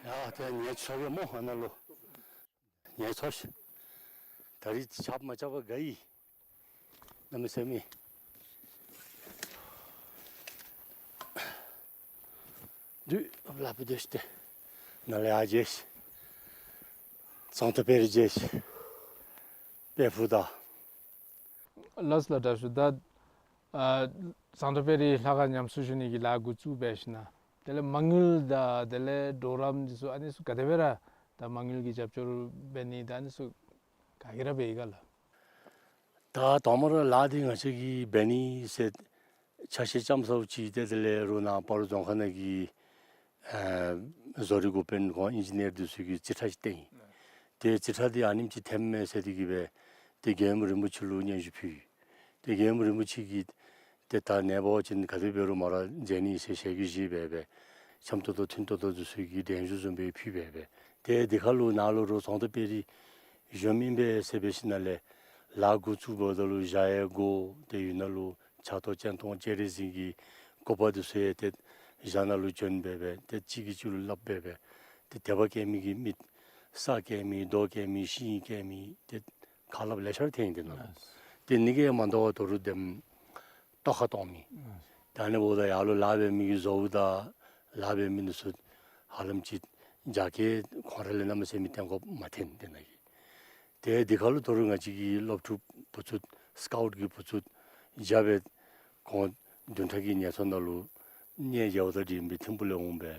ཡ་ཏེ་ངེའི་ཚོ་གི་སྨོ་ཨ་ནཱ་ལུ། ངལ་འཚོ་ཤིག། ད་རིས་ཆརཔ་མ་རྐྱབ་པར་དགའ་ཡི། གནམ་མེད་ས་མེད། དུས་ལ་བུ་སྡོད་ཤིག་ཏེ། ནཱ་ལས་ཡར་མཇལ་ཤིག། ཟངས་མདོག་དཔལ་རི་མཇལ་ཤིག། དཔལ་ཕུག་དང་། ལགས་ལགས། དྲག་ཤོས། ད་ཨ་ཟངས་མདོག་དཔལ་རི་ལྷ་ཁང་ཉམས་གསོ་ཞུ་ནི་གི་ལཱ་འགོ་བཙུགས་འབད་ཞིནམ་ལས། དེ་ལས་མ་དངུལ་དང་དེ་ལས་གྲོགས་རམ་འདི་ཚུ་ཨ་ནི་ཚུ་ག་དེ་སྦེ་ར་ད་མ་དངུལ་གྱི་རྒྱབ་སྐྱོར་འབད་ནི་དང་ཨ་ནི་ཚུ་ག་གིས་ར་འབད་ཡི་ག་ལགས། ད་དང་པ་ར་ལཱ་འདི་ང་བཅས་ཀྱིས་འབད་ནི་ཟེར་ཆ་ཤས་ཙམ་ཚརཝ་ཅིག་ཏེ་དེ་ལས་རོགས་ནཱ་སྤ་རོ་རྫོང་ཁག་ནང་གི་ཨ་བཟོ་རིག་འགོ་དཔོན་ཁོང་ཨིན་ཇི་ནིར་འདི་ཚུ་གིས་རྩིས་ཁྲ་ཅིག་བཏོན་ཡི། ཏེ་རྩིས་ཁྲ་འདི་ཨ་ནེམ་ཅིག་འཐེནམ་མས་ཟེར་ཏེ་གིས་སྦེ་ཏེ་རྒྱལ་ཡུམ་རིན་པོ་ཆེ་ལུ་སྙན་ཞུ་ཕུལ་ཡི། ཏེ་རྒྱལ་ཡུམ་རིན་པོ་ཆེ་གིས་ཏེ་ད་ནངས་པ་ཅིན་ག་དེ་འབད་རུང་མ་ར་མཇལ་ནི་ཟེར་ཞལ་གྱིས་བཞེས་འབད་སྦེ་འཆམ་ཏོག་ཏོ་མཐུན་ཏོག་ཏོ་འདི་ཚུ་གི་གདན་ཞུ་བཟུམ་སྦེ་ཕུལ་འབད་སྦེ། ཏེ་འདི་ཁར་ལུ་ནཱ་ལུ་རོགས་ཟངས་མདོག་དཔལ་རི་གཞོནམ་ཨིན་པས་ཟེར་འབད་ཞིནམ་ལས་ལཱ་འགོ་བཙུགསཔ་ད་ལུ་ཞག་ཡང་འགོར། ཏེ་ཡུལ་ནང་ལུ་ཕྱག་ཐོག་སྤྱན་སྟོང་སྤྱན་རས་གཟིགས་ཀྱི་སྐུ་པར་འདི་ཚུ་ཡང་ཏེ་ཞག་ནང་ལུ་བྱོན་འབད་སྦེ་ཏེ་གཅིག་གིས་གཅིག་ལུ་སླབ་འབད་སྦེ་ཏེ་དད་པ་བསྐྱེད་མི་གི་མི་ས་བསྐྱེད་མི་རྡོ་བསྐྱེད་མི་ཤིང་བསྐྱེད་མི་ཏེ་ཁ་སླབ་ལེ་ཤ་ར་ཐོན་ཡི་ཏེ་ནཱ་ལུ། ཏེ་ཨ་ནི་གིས་མ་དོ་བར་ད་རུང་དེམ་ལྟོ་ཁ་གཏོང་མི། ད་ཨ་ནི་འབདཝ་ད་ཡར་ལུ་ལཱ་འབད་མི་གི་བཟོཝ་ད་ལཱ་འབད་མི་འདི་ཚུ་ཧ་ལམ་ཅིག་རྒྱ་སྐྱེད་ཁོང་ར་ལས་གནམ་མེད་ས་མེད་བཏོན་དགོཔ་མ་ཐོན་ཏེ་ནཱ་གི། ཏེ་འདི་ཁར་ལུ་ད་རུང་ང་བཅས་ཀྱི་སློབ་ཕྲུག་བུ་ཚུ་སི་ཀའུཊ་གི་བུ་ཚུ་རྒྱབ་སྦེ་ཁོང་བདུན་ཕྲག་གི་ངལ་འཚོ་ནང་ལུ་གནས་མཇལཝ་ད་དྲན་པའི་ཐིམ་ཕུག་ལས་འོང་སྦེ་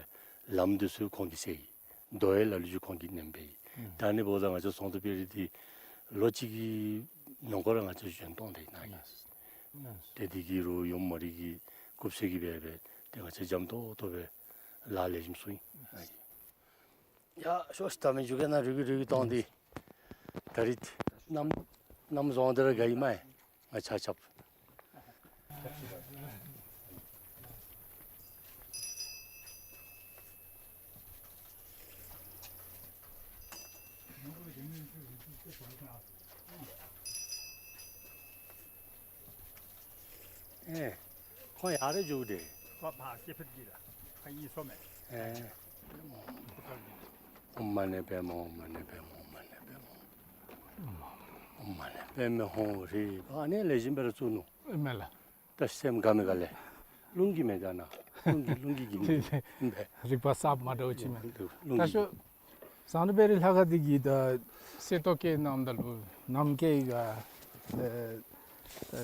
ལམ་འདི་ཚུ་ཁོང་གིས་བསལ་ཡི། རྡོ་ཡང་ལ་ལུ་ཅིག་ཁོང་གིས་མནན་འབད་ཡི། ད་ཨ་ནི་འབདཝ་ད་ང་བཅས་ཟངས་མདོག་དཔལ་རི་འདི་ལོ་གཅིག་གི་ནང་འཁོད་ར་ང་བཅས་བཞེངས་གཏང་སྟེ་ནཱ་གི། ཏེ་འདི་གིས་རོགས་ཡུམ་མ་རིག་གི་སྐུ་ཚེ་གི་འབད་སྦེ་ཏེ་ང་བཅས་འཇམ་ཏོང་ཏོ་སྦེ་ལཱ་ལེགས་ཤོམ་ཚུགས་ཡི། ཡ་ཤོག་ཤིག། ད་མི་འགྱོ་གེ་ན། རུལ་གི་རུལ་གི་གཏང་སྟེ། ད་རིས་གནམ་གནམ་བཟང་སྟེ་ར་དགའ་ཡི་མས། ང་ཆ་ཁྱབ། ཨེ། ཁོང་ཡར་ར་འགྱོ་དེས། ཁོ་ཕར་སྐྱེ་འཕེལ་གྱི་ལ། ཁོ་གཉིས་སོ་མས། ཨེ། ཨོཾ་མ་ཎི་པདྨེ་ཧཱུྃ། མ་ཎི་པདྨེ་ཧཱུྃ། མ་ཎི་པདྨེ་ཧཱུྃ། ཨོཾ་མ་ཎི་པདྨེ་ཧཱུྃ་ཧྲཱིཿ། ཨ་ནི་ལེགས་ཤོམ་སྦེ་ར་བཙུགས་ནུག། ཨེ་མས་ལགས། ད་སེམས་དགའ་མི་དགའ་ལས། རླུང་གིས་མི་དགའ་ན། རླུང་གིས་རླུང་གིས་གི་མི་དགའ། རིག་པ་གསརཔ་མ་འདྲཝ་ཅིག་མས། རླུང་གིས། ད་ཤོག། ཟངས་མདོག་དཔལ་རི་ལྷ་ཁང་འདི་གི་ད་གསེར་ཏོག་བཀལ་གནངམ་ད་ལུ་ནམ་བཀལ་ཡི་ག། ཨེ་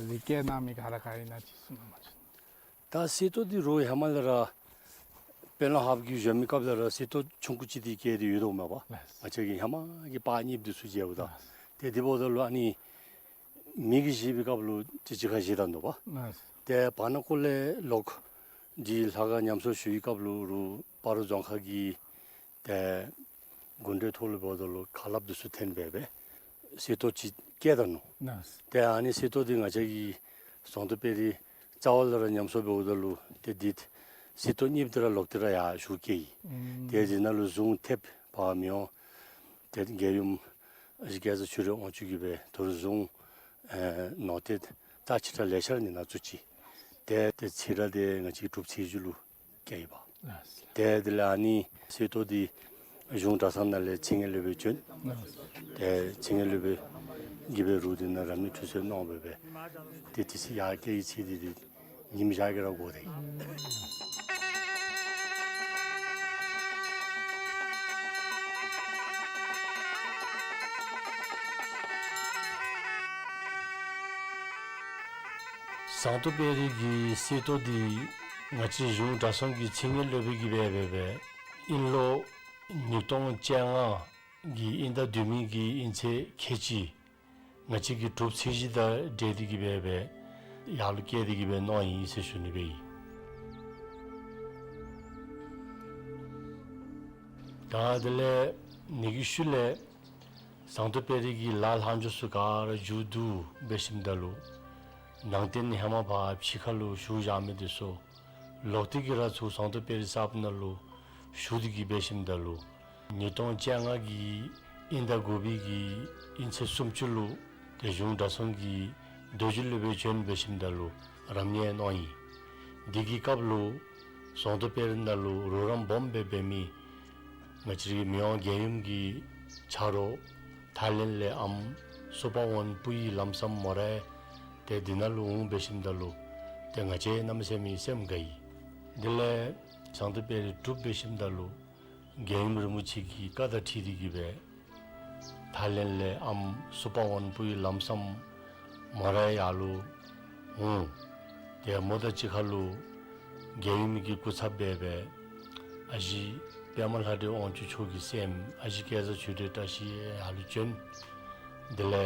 རིགས་བཀལ་གནང་མི་ག་ར་ག་ཨིན་ན་ཅིག་གསུང་གནང་མ་ཅིག། ད་གསེར་ཏོག་འདི་རོགས་ཧེ་མ་ལས་ར་དཔལ་ལྡན་ཧཱཔ་གི་བཞོན་མི་སྐབས་ལས་ར་གསེར་ཏོག་ཆུང་ཀུ་ཅིག་འདི་བཀལ་ཏེ་ཡོད་དོ་མས་པ། ལགས། ང་བཅས་ཀྱི་ཧེ་མ་གི་པར་རྙིངམ་འདི་ཚུ་མཇལཝ་ད། ལགས། ཏེ་འདི་འབདཝ་ད་ལུ་ཨ་ནི་མི་གིས་བཞེས་པའི་སྐབས་ལུ་ཅིག་ཅིག་ཁར་བཞེས་ད་ནུག་པ། ལགས། ཏེ་བར་ན་ཀོ་ལས་ལོག་འདི་ལྷ་ཁང་ཉམས་གསོ་ཞུ་བའི་སྐབས་ལུ་རུང་སྤ་རོ་རྫོང་ཁག་གི་ཏེ་གུང་ཁྲན་ཐོག་ལུ་འབདཝ་ད་ལུ་ཁ་སླབ་འདི་ཚུ་འཐེན་འབད་སྦེ་གསེར་ཏོག་ཅིག་བཀལ་ད་ནུག། ལགས། ཏེ་ཨ་ནི་གསེར་ཏོག་འདི་ང་བཅས་ཀྱི་ཟངས་མདོག་དཔལ་རི་རྩ་བ་ལས་ར་ཉམས་གསོ་འབདཝ་ད་ལུ་ཏེ་འདི་གསེར་ཏོག་རྙིངམ་འདི་ར་ལོག་སྟེ་ར་ཡར་ཞུ་བཀལ་ཡི། ཨུམ། ཏེ་འདི་ནང་ལུ་གཟུངས་ཐེབས་པ་མི་འོང་། ཏེ་རྒྱལ་ཡུམ་ཨ་ཞེ་སྐལ་བཟང་ཆོས་རབ་དབང་ཕྱུག་གིས་སྦེ་ད་རུང་གཟུངས་ཨེ་ནོར་ཏེ་རྩ་ཆེ་དྲགས་ལེ་ཤ་ར་ཨ་ནི་ནང་བཙུགས་ཅི། ཏེ་ཏེ་ཚེ་ར་འདི་ང་བཅས་ཀྱི་གྲུབ་ཆེན་བཞི་ལུ་བཀལ་ཡི་པ། ལགས། ཏེ་དེ་ལས་ཨ་ནི་གསེར་ཏོག་འདི་གཞུང་གྲྭ་ཚང་ནང་ལས་ཚེ་སྔོན་སློབ་དཔོན་བྱོན། ལགས། ཏེ་ཚེ་སྔོན་སློབ་དཔོན་གྱིས་སྦེ་རོགས་འདི་ནང་རབ་གནས་ཁྲུས་གསོལ་གནང་འབད་སྦེ་ཏེ་དེ་ཚེ་ཡར་བཀལ་བའི་ཚེ་འདི་འདི་ཉིམ་ཞག་གི་ར་འགོར་ཏེ། ཟངས་མདོག་དཔལ་རི་གི་གསེར་ཏོག་འདི་ང་བཅས་གཞུང་གྲྭ་ཚང་གི་ཚེ་སྔོན་སློབ་དཔོན་གྱིས་སྦེ་འབད་སྦེ་དབྱིན་ལོ་ཉིས་སྟོང་བཅོ་ལྔ་གི་དབྱིན་ཟླ་བདུན་མའི་གི་དབྱིན་ཚེས་ཁལ་གཅིག་ང་བཅས་ཀྱི་གྲུབ་ཆེན་བཞི་དང་འབྲེལ་ཏེ་གིས་སྦེ་སྦེ་ཡར་ལུ་བཀལ་ཏེ་གིས་སྦེ་གནང་ཡི་ཟེར་ཞུ་ནི་སྦེ་ཨིན། ད་དེ་ལས་ཨ་ནི་གི་ཤུལ་ལས་ཟངས་མདོག་དཔལ་རི་གི་ལཱ་ལྷག་འཕྲོ་ཚུ་ག་ར་མཇུག་བསྡུ་འབད་ཞིནམ་ད་ལུ་ནང་རྟེན་ཧེ་མ་ཕར་ཕྱི་ཁ་ལུ་བཞུགས་བཞག་མི་འདི་ཚུ་ལོག་སྟེ་གིས་ར་ཚུར་ཟངས་མདོག་དཔལ་རི་གསརཔ་ནང་ལུ་བཞུགས་ཏེ་གིས་འབད་ཞིནམ་ད་ལུ་ཉིས་སྟོང་བཅོ་ལྔ་གི་དབྱིན་ཟླ་དགུ་པའི་གི་དབྱིན་ཚེས་སུམ་ཅུ་ལུ་ཏེ་གཞུང་གྲྭ་ཚང་གི་རྡོ་རྗེ་སློབ་དཔོན་བྱོན་འབད་ཞིནམ་ད་ལུ་རབ་གནས་གནང་ཡི། དེ་གི་སྐབས་ལུ་ཟངས་མདོག་དཔལ་རི་ནང་ལུ་རོགས་རམ་སྦོམ་སྦེ་འབད་མི་ང་བཅས་རའི་མི་དབང་རྒྱལ་ཡུམ་གྱི་ཆ་རོགས་ ཐའི་ལེནཌ་ལས་ཨམ་སུ་པར་ཝཱན་སྤུ་ཡི་ལམ་སང་མོ་རའི་ཏེ་འདི་ནང་ལུ་འོང་འབད་ཞིནམ་ད་ལུ་ཏེ་ང་བཅས་གནམ་མེད་ས་མེད་སེམས་དགའ་ཡི། དེ་ལས་ཟངས་མདོག་དཔལ་རི་གྲུབ་འབད་ཞིནམ་ད་ལུ་རྒྱལ་ཡུམ་རིན་པོ་ཆེ་གི་བཀའ་དང་འཁྲིལ་ཏེ་གིས་སྦེ་ཐའི་ལེནཌ་ལས་ཨམ་སུ་པར་ཝཱན་སྤུ་ཡི་ལམ་སང་མོ་རའི་ཡར་ལུ་འོང་། ཏེ་མོ་དང་གཅིག་ཁར་ལུ་རྒྱལ་ཡུམ་གྱི་སྐུ་ཚབ་འབད་སྦེ་ཨ་ཞེ་པདྨ་ལྷ་འདྲེ་དབང་ཕྱུག་མཆོག་གི་སྲསམོ་ཨ་ཞེ་སྐལ་བཟང་ཆོས་སྒྲོན་བཀྲ་ཤིས་ཡར་ལུ་བྱོན། དེ་ལས་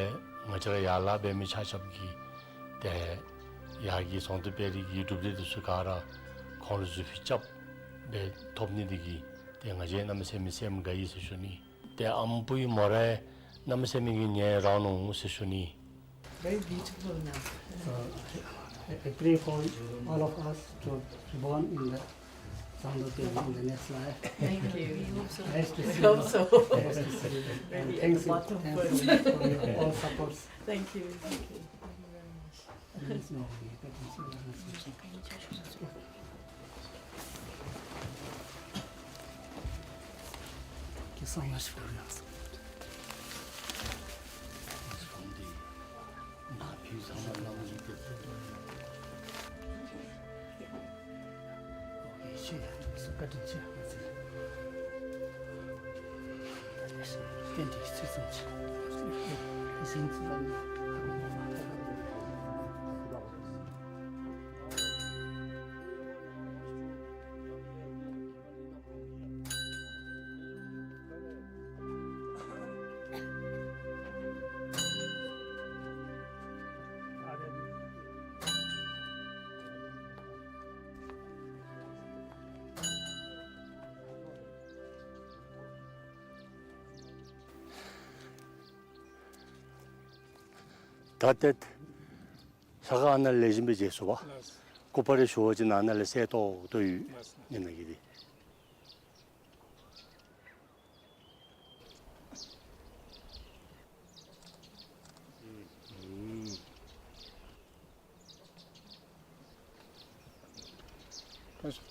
ང་བཅས་ར་ཡར་ལས་འབད་མི་ཆ་ཁྱབ་ཀྱིས་ཏེ་ཡར་གྱི་ཟངས་མདོག་དཔལ་རི་གི་གྲུབ་འབྲས་འདི་ཚུ་ག་ར་ཁོང་ལུ་གཟུགས་ཕུད་རྐྱབ་སྦེ་ཐོབ་ནི་འདི་གིས་ཏེ་ང་བཅས་གནམ་མེད་ས་མེད་སེམས་དགའ་ཡི་ཟེར་ཞུ་ནི། ཏེ་ཨམ་སྤུ་ཡི་མོ་རའི་གནམ་མེད་ས་མེད་ཀྱི་ཉེ་རང་ནུག་ཟེར་ཞུ་ནི། Very beautiful now. So, I, I pray for all of us to be born in the Zangdo Peri in the next life. Thank you. We hope so. Nice to see you. We hope so. Nice to see you. Very. And thanks, at the bottom, thanks for your all supports. Thank you. Thank you. Thank you very much. ད་ཏེ་ལྷ་ཁང་ཨ་ནཱ་ལས་བཞེངས་སྦེ་མཇལ་ཚུགས་པས། ལགས། སྐུ་པར་རེ་ཞུ་བ་ཅིན་ཨ་ནཱ་ལས་གསལ་ཏོག་ཏོ་ཡོད། ལགས། ཨ་ནཱ་གི་འདི།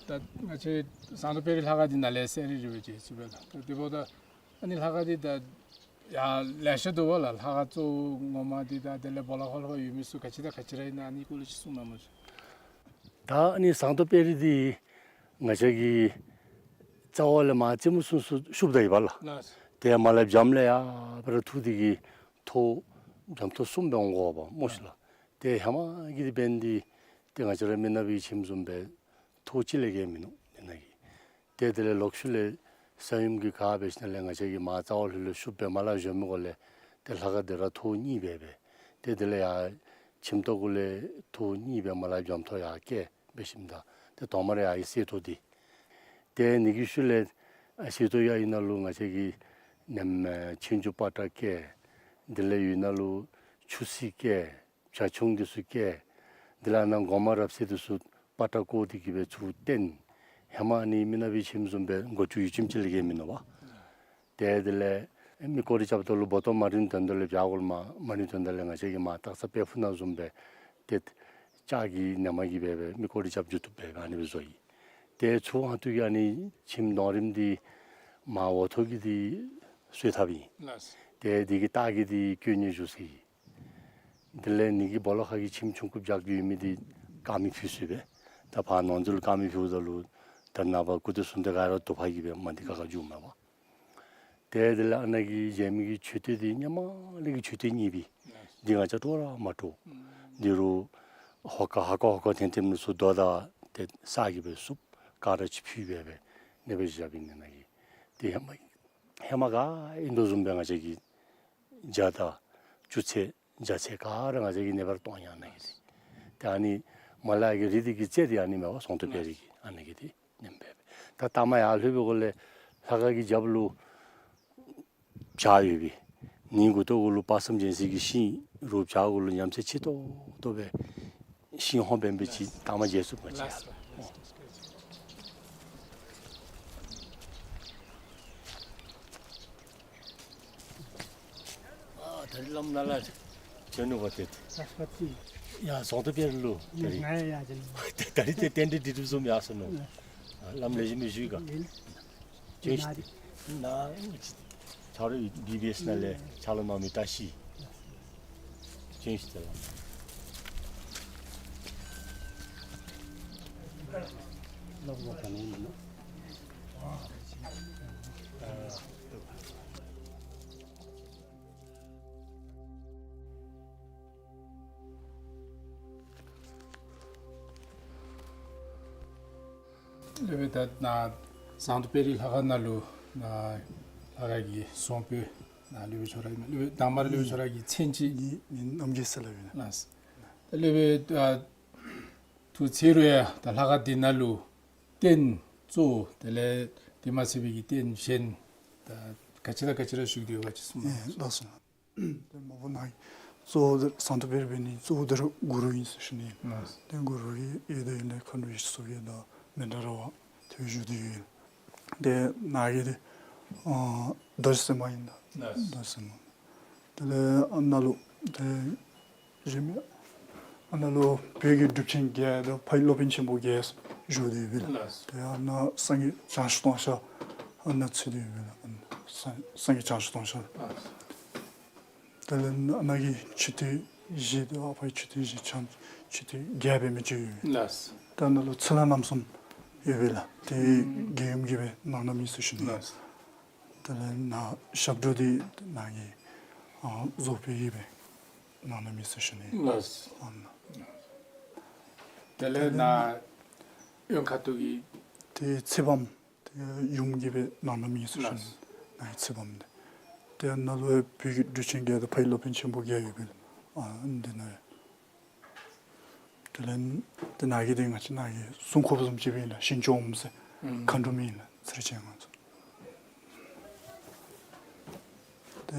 ད་ང་བཅས་ཟངས་མདོག་དཔལ་རི་ལྷ་ཁང་འདི་ནཱ་ལས་གསལ་རི་རི་སྦེ་མཇལ་ཚུགས་པས་ལགས། ད་དེ་འབདཝ་ད་ཨ་ནི་ལྷ་ཁང་འདི་ད་ཡང་ལེ་ཤ་འདུག་པ་ལགས། ལྷ་ཁང་གཙོ་བོ་ངོ་མ་འདི་དང་དེ་ལས་སྦོ་ལོགས་ཁར་ལྷོད་ཡོད་མི་ཚུ་ག་ཅི་དང་ག་ཅི་ར་ཨིན་ན་ཨ་ནི་སྐོར་ལས་ཅིག་གསུང་གནང་མ་ཤིག། ད་ཨ་ནི་ཟངས་མདོག་དཔལ་རི་འདི་ང་བཅས་ཀྱི་རྩ་བ་ལས་མར་རྩེ་མོ་ཚུན་ཚོད་ཤུབ་ད་ཡི་པ་ལགས། ལགས། ཏེ་མར་ལས་བྱམས་ལས་ཡར་སྦེ་ར་འཐུ་སྟེ་གིས་ཐོག་བྱམས་ཐོག་གསུམ་སྦེ་འོང་དགོ་པས་སྨོ་ཤིག་ལགས། ཏེ་ཧེ་མ་གི་འབད་ནི་འདི་ཏེ་ང་བཅས་ར་མི་ནག་པའི་ཁྱིམ་བཟུམ་སྦེ་ཐོག་གཅིག་ལས་བརྒལ་མིན་ནུག་ཨ་ནཱ་གི། ཏེ་དེ་ལས་ལོག་ཤུལ་ལས་ས་ཡོམ་གྱིས་ག་འབད་ཞིནམ་ལས་ང་བཅས་ཀྱི་མར་རྩ་བ་ལྷོད་ལྷོད་ཤུབ་སྦེ་མར་ལས་བཞོན་མི་གུ་ལས་ཏེ་ལྷ་ཁང་འདི་ར་ཐོག་གཉིས་སྦེ་སྦེ། ཏེ་དེ་ལས་ཡར་ཁྱིམ་ཐོག་གུ་ལས་ཐོག་གཉིས་སྦེ་མར་ལས་བྱམས་ཐོག་ཡར་བཀལ་འབད་ཞིནམ་ད་ཏེ་དོང་མ་ར་ཡར་གྱི་གསེར་ཐོག་འདི། ཏེ་ཨ་ནི་གི་ཤུལ་ལས་ཨ་གསེར་ཐོག་ཡར་གཡུས་ནང་ལུ་ང་བཅས་ཀྱི་ནེམ་ཆོས་འབྱུང་པ་ཏྲ་བཀལ། དེ་ལས་གཡུས་ནང་ལུ་ཆུ་སྲིན་བཀལ། བྱ་ཁྱུང་འདི་ཚུ་བཀལ། དེ་ལས་ཨ་ནཱ་སྒོ་མང་རབ་གསལ་འདི་ཚུ་པ་ཏྲ་བཀོ་སྟེ་གིས་སྦེ་ཚུར་བཏོན། ཧེ་མ་ཨ་ནི་མི་ནག་པའི་ཁྱིམ་བཟུམ་སྦེ་སྒོ་ཅུང་ཡུད་ཙམ་ཅིག་ལས་བརྒལ་མིན་ནུག་པ། ཏེ་དེ་ལས་མི་སྐོར་ར་རྐྱབ་ད་ལུ་སྦོ་ཏོ་མ་རིམ་དོན་དག་ལས་བྱ་གོལ་མ་མ་རིམ་དོན་དག་ལས་ང་བཅས་ཀྱིས་མར་སྟག་ཚང་དཔལ་ཕུག་ནང་བཟུམ་སྦེ་ཏེ་ལྕགས་ཀྱི་ནེམ་གིས་སྦེ་སྦེ་མི་སྐོར་ར་རྐྱབ་འགྱོ་བཏུབ་སྦེ་སྦེ་ཨ་ནི་སྦེ་བཟོ་ཡི། ཏེ་ཚུར་ཨ་ཐུར་གྱི་ཨ་ནི་ཁྱིམ་དོང་རིམ་འདི་མར་འོག་ཐོག་གི་འདི་གསོལ་ཐབ་ཨིན། ལགས། ཏེ་འདི་གི་ལྟག་གི་འདི་བཀོད་ནི་བཞུགས་ཅི། དེ་ལས་ཨ་ནི་གི་སྦོ་ལོགས་ཁ་གི་ཁྱིམ་ཆུང་ཀུ་བརྒྱབ་ཡོད་མི་འདི་དཀར་མེ་ཕུལ་ཅི་སྦེ། ད་ཕར་ནང་འཛུལ་དཀར་མེ་ཕུལཝ་ད་ལུ་ད་ནངས་པ་སྐུ་ཚེ་གསུམ་དེ་ག་ར་དུ་པ་གིས་སྦེ་མ་འདི་ཁ་ཁ་འགྱོཝ་མས་པ། ཏེ་དེ་ལས་ཨ་ནཱ་གི་མཇལ་མི་གི་མཆོད་རྟེན་འདི་ཧེ་མ་ལས་ཀྱི་མཆོད་རྟེན་རྙིང་པའི་འདི་ང་བཅས་དཀྲོག་ར་མ་དཀྲོག། འདི་རུ་ཧོ་ཀ་ཧ་ཀ་ཧོ་ཀ་ཐེམ་ཐེམ་ཚུ་རྡོ་དང་ཏེ་ས་གིས་སྦེ་བསུབ་ག་ར་ཅིག་ཕུལ་སྦེ་སྦེ་ཨ་ནི་སྦེ་བཞགཔ་ཨིན་ནཱ་གི། ཏེ་ཧེ་མ་ཧེ་མ་ག་ཨིན་དོ་བཟུམ་སྦེ་ང་བཅས་ཀྱི་ཇ་དང་བཅུད་ཚད་ཇ་ཚད་ག་ར་ང་བཅས་ཀྱིས་ཨ་ནི་སྦེ་ར་བཏོན་ཡི་ཨ་ནཱ་གི་འདི། ཏེ་ཨ་ནི་མར་ལས་ཀྱི་རི་འདི་གི་རྩེ་འདི་ཨ་ནི་མས་པ་ཟངས་མདོག་དཔལ་རི་གི་ཨ་ནཱ་གི་འདི་ཨིན་པས། ད་ལྟ་མ་ཡར་ལྷོད་པའི་གུ་ལས་ལྷ་ཁང་གི་རྒྱབ་ལུ་བྱག་ཡོད་པས། ནི་མགུ་ཏོ་གུ་ལུ་དཔག་བསམ་རྒྱལ་མཚན་གྱི་ཤིང་རུ་བྱག་གུ་ལུ་ཉམས་ཚད་ཆེ་ཏོག་ཏོ་སྦེ་ཤིང་ཧོང་འབད་འབད་ཅིག་ལྟ་མ་མཇལ་ཚུགས་མ་ཅིག་ཡར་ལུ། ཨ་ད་རིས་བླམ་ནཱ་ལས་བྱོན་ནུག་པ་ཏེ། ཡ་ཟངས་མདོག་དཔལ་རི་ལུ་ད་རིས། ང་ཡང་ཡར་བྱོན་ནུག། ད་རིས་ཏེ་རྟེན་འབྲེལ་འགྲིག་འགྲིགཔ་བཟུམ་ཡར་སོང་ནུག། ཨ་བླམ་ལེགས་ཤོམ་སྦེ་བཞུགས་ག། ཡིན། བྱོན་ཤིག། ནཱ་ཏེ་ནཱ་ཨིན་ཅི། ད་རུང་བི་བི་ཨེསི་ནང་ལས་ཕྱག་ལཱ་གནང་མི་བཀྲ་ཤིས་ཅན་ཞིག་དེ་ལགས། སློབ་དཔོན་ད་ནཱ་ཟངས་མདོག་དཔལ་རི་ལྷ་ཁང་ནང་ལུ་ནཱ་ལྷ་ཁང་གི་གསང་སྤོས་ནཱ་སློབ་དཔོན་ཁྱོད་ར་ཨིན་ན། སློབ་དཔོན་དང་པ་ར་སློབ་དཔོན་ཁྱོད་ར་གི་མཚན་ཅིག། ངེའི་མིང་རྣམ་རྒྱལ་ཟེར་སླབ་ཨིན། ལགས། ད་སློབ་དཔོན་ཨ་ཐུགས་ཚེ་རུ་ཡང་ད་ལྷ་ཁང་འདི་ནང་ལུ་རྟེན་གཙོ་བོ་དེ་ལས་དེ་མ་ཚད་པའི་གི་རྟེན་གཞན་ད་ག་ཅི་དང་ག་ཅི་ར་བཞུགས་ཏེ་ཡོད་ག་ཅིག་གསུངས་གནང་། ལགས་སོ། ཏེ་མ་པ་ནཱ་གི་གཙོ་བོ་ཟངས་མདོག་དཔལ་རི་འབད་ནི་གཙོ་བོ་དེ་ར་གུ་རུ་ཨིན་ཟེར་ཞུ་ནི། ལགས། ཏེ་གུ་རུ་གི་ཡོད་དེ་ཨིན་ལས་མཁའ་འགྲོ་ཡེ་ཤེས་མཚོ་རྒྱལ་དང་མནྡ་ར་བ་ཏེ་བཞུགས་ཏེ་ཡོད། ཏེ་ནཱ་གི་ཏེ་ཨ་རྡོ་རྗེ་སེམས་དཔའ་ཨིན་ད། ལགས། རྡོ་རྗེ་སེམས་དཔའ། དེ་ལས་ཨ་ནཱ་ལུ་ཏེ་གཞན་མི་ཨ་ནཱ་ལུ་བོད་ཀྱི་གྲུབ་ཆེན་བརྒྱད་དང་ཕ་ཡི་སློབ་དཔོན་ཆེན་པོ་བརྒྱད་བཞུགས་ཏེ་ཡོད་པས་ལགས། ལགས། ཏེ་ཨ་ནཱ་སངས་རྒྱས་བྱང་ཆུབ་ཏུང་ཞྭ་ཨ་ནཱ་ཚུད་དེ་ཡོད་པས་ལགས། ཨ་ནཱ་སངས་སངས་རྒྱས་བྱང་ཆུབ་ཏུང་ཞྭ། ལགས། དེ་ལས་ཨ་ནཱ་གི་མཆོད་རྟེན་བཞི་དང་ཨ་ཕ་ཡི་མཆོད་རྟེན་བཞི་ཆ་མཆོད་རྟེན་བརྒྱད་སྦེ་མི་ཅིག་ཡོད། ལགས། ཏེ་ཨ་ནཱ་ལུ་ཚུར་ལྷ་རྣམ་གསུམ་ཡོད་པས་ལགས། ཏེ་ཨུམ་རྒྱལ་ཡུམ་གྱིས་སྦེ་གནང་གནངམ་ཨིན་ཟེར་ཞུ་ནི། ལགས། དེ་ལས་ནཱ་ཞབས་དྲུང་འདི་ནཱ་གི་ཨ་རྫོགས་པའི་ཡིད་སྦེ་གནང་གནངམ་ཨིན་ཟེར་ཞུ་ནི། ལགས། ཨ་ནཱ། དེ་ལས་ནཱ་གཡོན་ཁ་ཐུག་གི་ཏེ་ཚེ་བམ་ཏེ་ཡུམ་གྱིས་སྦེ་གནང་གནངམ་ཨིན་ཟེར་ཞུ་ནི། ལགས། ནཱ་གི་ཚེ་བམ་འདི། ཏེ་ནཱ་ལུ་བོད་ཀྱི་གྲུབ་ཆེན་བརྒྱད་དང་ཕ་ཡི་སློབ་དཔོན་ཆེན་པོ་བརྒྱད་ཡོད་པས། ཨ་འདི་ནཱ་ཡོད། དེ་ལས་ཏེ་ནཱ་གི་ཏེ་ང་བཅས་ནཱ་གི་སྲུང་འཁོརཔ་བཟུམ་ཅིག་སྦེ་ཨིན་ལགས། ཞིང་སྐྱོང་འོགམ་ཟེར་ཨུམ་མཁའ་འགྲོ་མི་ཨིན་ལགས། ཚེ་རིང་ཅན་ང་ཚོ། ཏེ་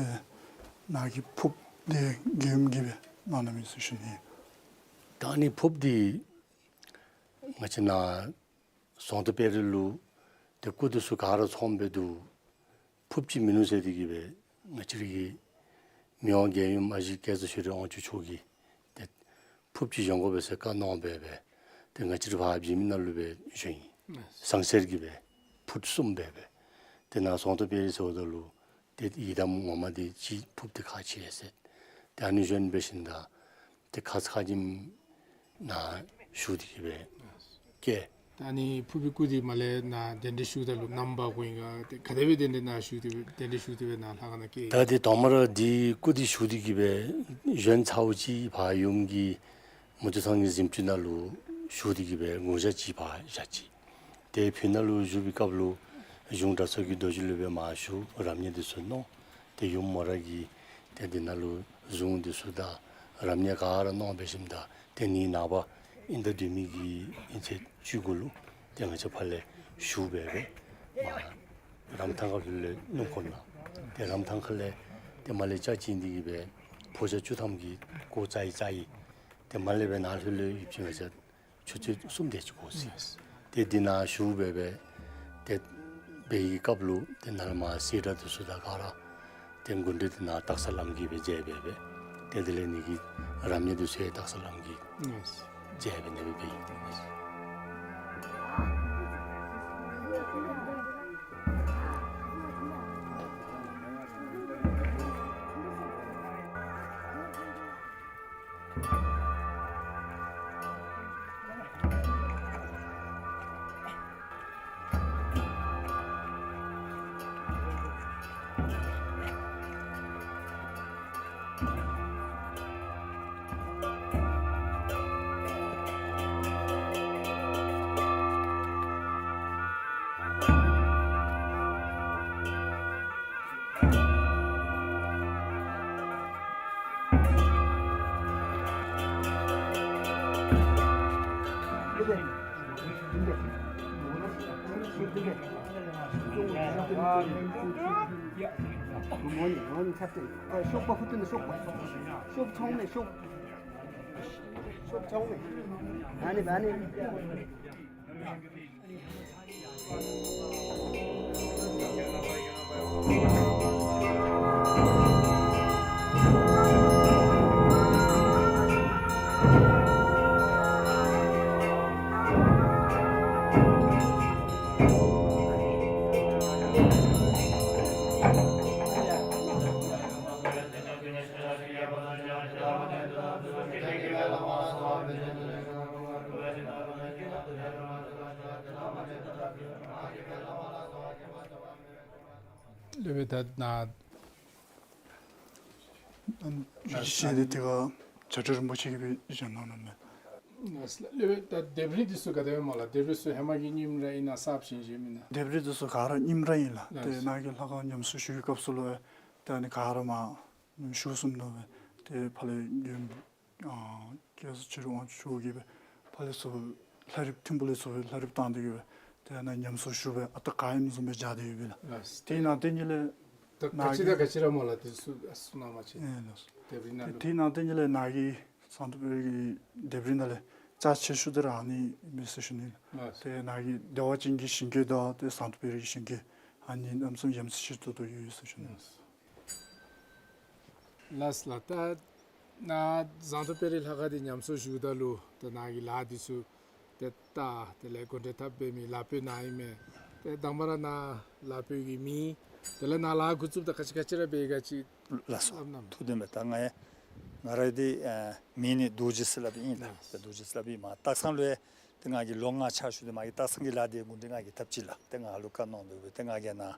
ནཱ་གི་ཕོརཔ་འདི་རྒྱལ་ཡུམ་གྱིས་སྦེ་གནང་གནངམ་ཨིན་ཟེར་ཞུ་ནི། ད་ཨ་ནི་ཕོརཔ་འདི་ང་བཅས་ནཱ་ཟངས་མདོག་དཔལ་རི་ལུ་ཏེ་སྐུ་དེ་ཚུ་ག་ར་ཚངམ་སྦེ་འདུག། ཕོརཔ་ཅིག་མིན་ནུག་ཟེར་ཏེ་གིས་སྦེ་ང་བཅས་ར་གི་མི་དབང་རྒྱལ་ཡུམ་ཨ་ཞེ་སྐལ་བཟང་ཆོས་སྒྲོན་དབང་ཕྱུག་མཆོག་གིས་ཏེ་ཕོརཔ་ཅིག་བཞེངས་དགོ་པས་ཟེར་བཀའ་གནང་སྦེ་སྦེ་ཏེ་ང་བཅས་ར་ཕར་བྱེ་མི་ནང་ལུ་སྦེ་བཞེངས་ཡི། ལགས། ཟངས་གསེར་གྱི་སྦེ་ཕུཊ་གསུམ་སྦེ་སྦེ། ཏེ་ནཱ་ཟངས་མདོག་དཔལ་རི་ཟེརཝ་ད་ལུ་ཏེ་ཡི་དམ་ངོ་མ་འདི་ཅིག་ཕོརཔ་འདི་ཁག་ཆེ་ཟེར། ཏེ་ཨ་ནི་བཞིན་སྦེ་ཞིནམ་ད་ཏེ་ཁ་ཙ་ཁ་ཉིནམ་ནཱ་ཞུ་སྟེ་གིས་སྦེ་བསྐྱལ། ད་ཨ་ནི་ཕོར་པའི་སྐུ་འདི་མར་ལས་ནཱ་གདན་འདྲེན་ཞུཝ་ད་ལུ་ནམ་འབག་དགོ་ཡི་ག། ཏེ་ག་དེ་སྦེ་གདན་འདྲེན་ནཱ་ཞུ་སྟེ་སྦེ་གདན་འདྲེན་ཞུ་སྟེ་སྦེ་ནཱ་ལྷ་ཁང་ནང་བསྐྱལ། ད་འདི་དང་པ་ར་འདི་སྐུ་འདི་ཞུ་སྟེ་གིས་སྦེ་བཞེངས་ཚརཝ་ཅིག་ཕར་ཡུམ་གྱི་མུ་སྟེགས་ཚང་གི་གཟིམ་ཅུང་ནང་ལུ་ཞུ་སྟེ་གིས་སྦེ་དགུང་ཞག་གཅིག་ཕར་བཞག་ཅི། ཏེ་ཕི་ནང་ལུ་བཞུགས་པའི་སྐབས་ལུ་གཞུང་གྲྭ་ཚང་གི་རྡོ་རྗེ་སློབ་དཔོན་མར་ཞུ་རབ་གནས་འདི་ཚུ་གནང་། ཏེ་ཡུམ་མོ་ར་གིས་ཏེ་འདི་ནང་ལུ་གཟུངས་འདི་ཚུ་དང་རབ་གནས་ག་ར་གནང་སྦེ་ཞིནམ་ད་ཏེ་ནི་ནངས་པ་དབྱིན་ཟླ་བདུན་པའི་གི་ཉི་ཚེ་བཅུ་དགུ་ལུ་ཏེ་ང་བཅས་ཕར་ལས་ཞུ་སྦེ་སྦེ་མར་རམ་ཐང་ཁ་ལྷོད་ལྷོད་སྣུམ་འཁོར་ནང་ཏེ་རམ་ཐང་ཁ་ལས་ཏེ་མར་ལས་ལྕགས་བྱིན་ཏེ་གིས་སྦེ་ཕོ་ཤ་བཅུ་ཐམ་གྱི་གོ་བཙའ་ཡི་བཙའ་ཡི། ཏེ་མར་ལས་སྦེ་ནཱ་ལྷོད་ལྷོད་ཡོདཔ་ཅིག་ང་བཅས་ཆུ་ཚོད་གསུམ་དེ་ཅིག་འགོར་ཅི། ཏེ་འདི་ནང་ཞུ་སྦེ་སྦེ་ཏེ་འབད་བའི་སྐབས་ལུ་ཏེ་ནཱ་མར་གསེར་སྒྲེང་འདི་ཚུ་དང་ག་ར་ཏེ་མགུར་འདི་ནང་ལྟག་ས་ལམ་གྱི་སྦེ་མཇལ་སྦེ་སྦེ་ཏེ་དེ་ལས་ནི་གི་རབ་གནས་འདི་ཚུ་ཡང་ལྟག་ས་ལམ་གྱི་མཇལ་སྦེ་ནི་སྦེ་འབད་ཡི། ཤོག་པ་ཧུ་ཏུ་ནི་ཤོག་པ། ཤོག་ཚོང་མེད་ཤོག། ཨ་ནི་ཨ་ནི། སློབ་དཔོན་ད་ན་ཨ་ནི་ཞལ་དེ་དེ་ག་བྱ་སྒྲོལ་རིན་པོ་ཆེ་གིས་སྦེ་བཞེངས་གནང་ནུག་མས། སློབ་དཔོན་ད་ལྡེབས་རིས་འདི་ཚུ་ག་དེ་སྦེ་སྨོ་ལགས། ལྡེབས་རིས་ཚུ་ཧེ་མ་གི་རྙིང་ར་ཨིན་ན་གསརཔ་བཞེངས་བཞེངསམ་ཨིན་ན། ལྡེབས་རིས་འདི་ཚུ་ག་ར་རྙིང་ར་ཨིན་ལགས། ལགས། ཏེ་ནཱ་གི་ལྷ་ཁང་ཉམས་གསོ་ཞུ་བའི་སྐབས་སུ་ལུ་ཏེ་ཨ་ནི་ག་ར་མར་ཞུ་གསུངས་ནུག་སྦེ། ཏེ་ཕར་ལས་ཨ་སྐྱབས་སུ་མཆི་རུང་ཨ་ཞུ་གི་སྦེ་ཕར་ལས་ཚུར་ལྷ་རིཔ་ཐིམ་ཕུག་ལས་ཚུར་ལྷ་རིཔ་བཏང་སྟེ་གི་སྦེ་ཏེ་ཨ་ནཱ་ཉམས་གསོ་ཞུ་སྦེ་ཨ་རྟག་ག་ཨིནམ་བཟུམ་སྦེ་སྦྱར་ཏེ་ཡོད་པས་ལགས། ལགས། དེ་ནང་དེ་ཉིད་ལས་ད་ག་ཅི་དང་ག་ཅི་ར་སྨོ་ལགས། དེ་ཚུ་གསུང་གནང་བ་ཅིན། ཨེ་ལགས། ལྡེབས་རིས་ནང་ལུ། དེ་ནང་དེ་ཉིད་ལས་ནཱ་གི་ཟངས་མདོག་དཔལ་རི་གི་ལྡེབས་རིས་ནང་ལས་རྩ་ཆེ་ཤོས་འདི་ར་ཨ་ནི་ཨིན་མས་ཟེར་ཞུ་ནི་ལགས། ལགས། ཏེ་ནཱ་གི་བདེ་བ་ཅན་གྱི་ཞིང་གི་དང་ཏེ་ཟངས་མདོག་དཔལ་རི་གི་ཞིང་གི་ཨ་ནི་གནམ་མེད་ས་མེད་ཡ་མཚན་ཆེ་ཏོག་ཏོ་ཡོད་ཟེར་ཞུ་ནི་ལགས། ལགས་ལགས། ད་ནཱ་ཟངས་མདོག་དཔལ་རི་ལྷ་ཁང་འདི་ཉམས་གསོ་ཞུཝ་ད་ལུ་ད་ནཱ་གི་ལཱ་འདི་ཚུ་ཏེ་ད་དེ་ལས་གོ་འདྲེན་འཐབ་འབད་མི་ལཱ་དཔོན་ནཱ་ཨིན་མས། ཏེ་དང་པ་ར་ནཱ་ལཱ་དཔོན་གྱི་མིང་དེ་ལས་ནཱ་ལཱ་འགོ་བཙུགསཔ་ད་ག་ཅི་ག་ཅི་ར་འབད་ག་ཅི། ལགས་སོ། སླབ་གནང་། ཐུགས་བདེན་པས། ད་ང་ཡང་ང་ར་འདི་ཨ་མིང་ནི་རྡོ་རྗེ་ཟེར་སླབ་ཨིན་ལགས། ལགས། ཏེ་རྡོ་རྗེ་ཟེར་སླབ་ཨིན་མས། སྟག་ཚང་ལུ་ཡང་ཏེ་ང་གིས་ལོ་ལྔ་ཕྱག་ཞུ་སྟེ་མ་གི་སྟག་ཚང་གི་ལཱ་འདི་འགོ་འདྲེན་ང་གིས་འཐབ་ཅི་ལགས། ཏེ་ང་ལུ་བཀའ་གནང་དོ་སྦེ་ཏེ་ང་གིས་ནཱ་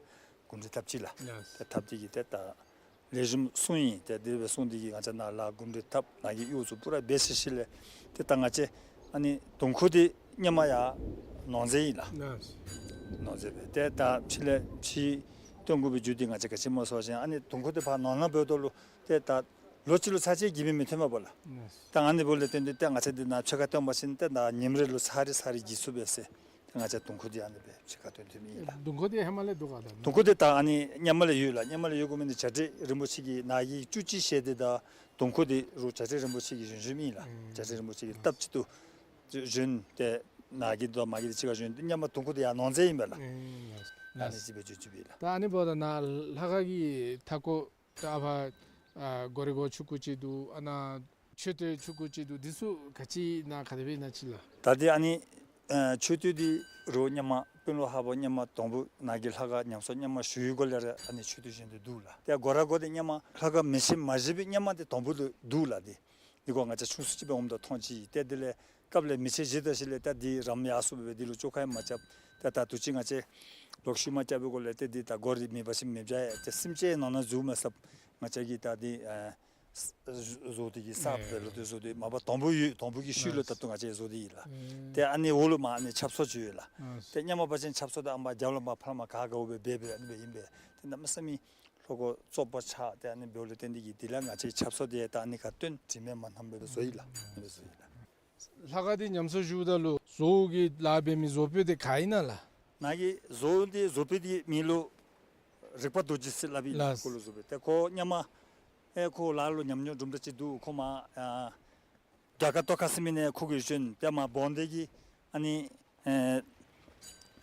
འགོ་འདྲེན་འཐབ་ཅི་ལགས། ལགས། ཏེ་འཐབ་སྟེ་གི་ཏེ་ད་ལེགས་ཤོམ་སོང་ཡི། ཏེ་དེ་སྦེ་སོང་སྟེ་གི་ང་བཅས་ནཱ་ལཱ་འགོ་འདྲེན་འཐབ་ནཱ་གི་གཡོག་ཚུ་པུ་ར་འབད་ཚར་ཞིནམ་ལས་ཏེ་ད་ང་བཅས་ཨ་ནི་དུང་ཁུ་འདི་སྔོན་མ་ཡར་ནོར་རྫས་ཨིན་ལགས། ལགས། ནོར་རྫས་སྦེ་ཏེ་ད་ཕྱི་ལས་ཕྱིར་བཏོན་དགོ་པའི་རྒྱུ་འདི་ང་བཅས་ག་ཅི་སྨོ་ཟེར་བ་ཅིན་ཨ་ནི་དུང་ཁུ་འདི་ཕར་ནོར་ནང་འབདཝ་ད་ལུ་ཏེ་ད་ལོ་གཅིག་ལུ་ཚར་གཅིག་གིས་མི་མི་ཐོན་པས་ལགས། ལགས། ད་ཨ་ནི་འབདཝ་ལས་བརྟེན་ཏེ་ཏེ་ང་བཅས་འདི་ནཱ་ཕྱེད་ཀ་བཏོན་པ་ཅིན་ཏེ་ད་ཉིནམ་རེ་ལུ་ཚར་རེ་ཚར་རེ་གིས་ཚུགས་པས་ཟེར། ཏེ་ང་བཅས་དུང་ཁུ་འདི་ཨ་ནི་སྦེ་ཕྱེད་ཀ་བཏོན་བཏོནམ་ཨིན་ལགས། དུང་ཁུ་འདི་ཧེ་མ་ལས་འདུག་ག་ལགས། དུང་ཁུ་འདི་ད་ཨ་ནི་སྔོན་མ་ལས་ཡོད་ལགས། སྔོན་མ་ལས་ཡོད་དགོ་མི་འདི་བྱ་བྲལ་རིན་པོ་ཆེ་གིས་ནཱ་གི་བཅུ་གཅིག་ཞལ་འདི་དང་དུང་ཁུ་འདི་རུང་བྱ་བྲལ་རིན་པོ་ཆེ་གིས་བཞེངས་བཞེངསམ་ཨིན་ལགས། ཨུམ། བྱ་བྲལ་རིན་པོ་ཆེ་གིས་སྟབས་གཅིག་ཏུ་བཞེངས་ཏེ་ནཱ་གི་དང་མ་གི་འདི་གཅིག་ཁར་བཞེངས་ཏེ་སྔོན་མ་དུང་ཁུ་འདི་ཡར་ནོར་རྫས་ཨིན་པས་ལགས། ཨུམ། ཨ་ནི་ཅིག་སྦེ་བརྗོད་བརྗོདཔ་ཨིན་ལགས། ད་ཨ་ནི་འབདཝ་ད་ནཱ་ལྷ་ཁང་གི་མཐའ་སྐོར་ད་ཨ་ཕར་ཨ་སྒོ་རའི་སྒོ་ཆུང་ཀུ་ཅིག་འདུག། ཨ་ནཱ་མཆོད་རྟེན་ཆུང་ཀུ་ཅིག་འདུག། འདི་ཚུ་ག་ཅི་ཨིན་ན་ག་དེ་སྦེ་ཨིན་ན་ཅིག་ལགས། ད་འདི་ཨ་ནི་ཨ་མཆོད་རྟེན་འདི་རུང་སྔོན་མ་དཔོན་སློབ་ལྷ་པ་སྔོན་མ་དང་པོ་ནཱ་གི་ལྷ་ཁང་ཉམས་གསོ་སྔོན་མ་ཞུ་བའི་སྒང་ལས་ར་ཨ་ནི་མཆོད་རྟེན་བཞེངས་ཏེ་འདུག་ལགས། ཏེ་སྒོ་ར་སྒོ་འདི་སྔོན་མ་ལྷ་ཁང་མེ་ཆེན་མ་བཞེངས་པའི་སྔོན་མ་འདི་དང་པོ་ལུ་འདུག་ལགས། འདི་འདི་ཁོ་ང་བཅས་ཆུང་སུ་ཅིག་འབདཝ་ད་མཐོང་ཅི། ཏེ་དེ་ལས་སྐབས་ལས་མེ་ཆེན་བཞེངས་ད་ཞིནམ་ལས་ད་འདི་རམ་ཡར་སོང་སྦེ་འདི་ལུ་བཅོ་ཁ་ཡང་མ་རྐྱབ། ཏེ་ད་དུས་ཅི་ང་བཅས་ལོག་ཤུལ་མ་རྐྱབ་པའི་སྒང་ལས་ཏེ་འདི་ད་སྒོ་འདི་མེད་པ་ཅིན་མེདཔ་བྱ་ཡི། ཏེ་སེམས་ཅན་ནང་ན་འཛུལ་མ་ཚུགསཔ་ང་བཅས་ཀྱིས་ད་འདི་ཨ་བཟོ་སྟེ་གི་གསརཔ་སྦེ་ལོག་སྟེ་བཟོ་སྟེ་མ་པ་དང་པོ་ཡོད། དང་པོ་གི་ཤུལ་ལུ་ད་ལྟོ་ང་བཅས་བཟོ་སྟེ་ཡོད་ལགས། ཏེ་ཨ་ནི་འོག་ལུ་མར་ཨ་ནི་ཆབ་གསང་ཅིག་ཡོད་ལགས། ཏེ་སྔོན་མ་འབད་བ་ཅིན་ཆབ་གསང་འདི་ཨ་མར་རྒྱབ་ལུ་མར་ཕར་མར་ག་ག་འོང་སྦེ་འབད་འབད་ཨ་ནི་སྦེ་ཨིན་པས། ཏེ་གནམ་མེད་ས་མེད་ལྷོ་སྒོ་བཙོག་པ་ཆགས། ཏེ་ཨ་ནི་འབདཝ་ལས་བརྟེན་ཏེ་གི་དེ་ལས་ང་བཅས་ཆབ་གསང་འདི་ད་ཨ་ནི་ཁར་བཏོན། དྲི་མེད་མ་ནམ་སྦེ་བཟོ་ཡི་ལགས། ཨ་ནི་སྦེ་བཟོ་ཡི་ལགས། ལྷ་ཁང་འདི་ཉམས་གསོ་ཞུཝ་ད་ལུ་བཟོ་གི་ལཱ་འབད་མི་བཟོ་དཔོན་འདི་ག་ཨིན་ན་ལགས། ནཱ་གི་བཟོ་འདི་བཟོ་དཔོན་འདི་མིང་ལུ་རིག་པ་རྡོ་རྗེ་ཟེར་སླབ་ཨིན་ལགས། ལགས། ཁོ་ལུ་བཟོ་དཔོན་ཏེ་ཁོ་སྔོན་མ་ཨེ་ཁོ་ལཱ་ལུ་ཉམས་མྱོང་གྲུབ་འདྲ་ཅིག་འདུག། ཁོ་མར་ཨ་རྒྱ་གར་ཏོག་དཀར་ཟེར་མི་ནང་ཁོ་གིས་བཞེངས། ཏེ་མར་བོན་སྡེ་གི་ཨ་ནི་ཨེ་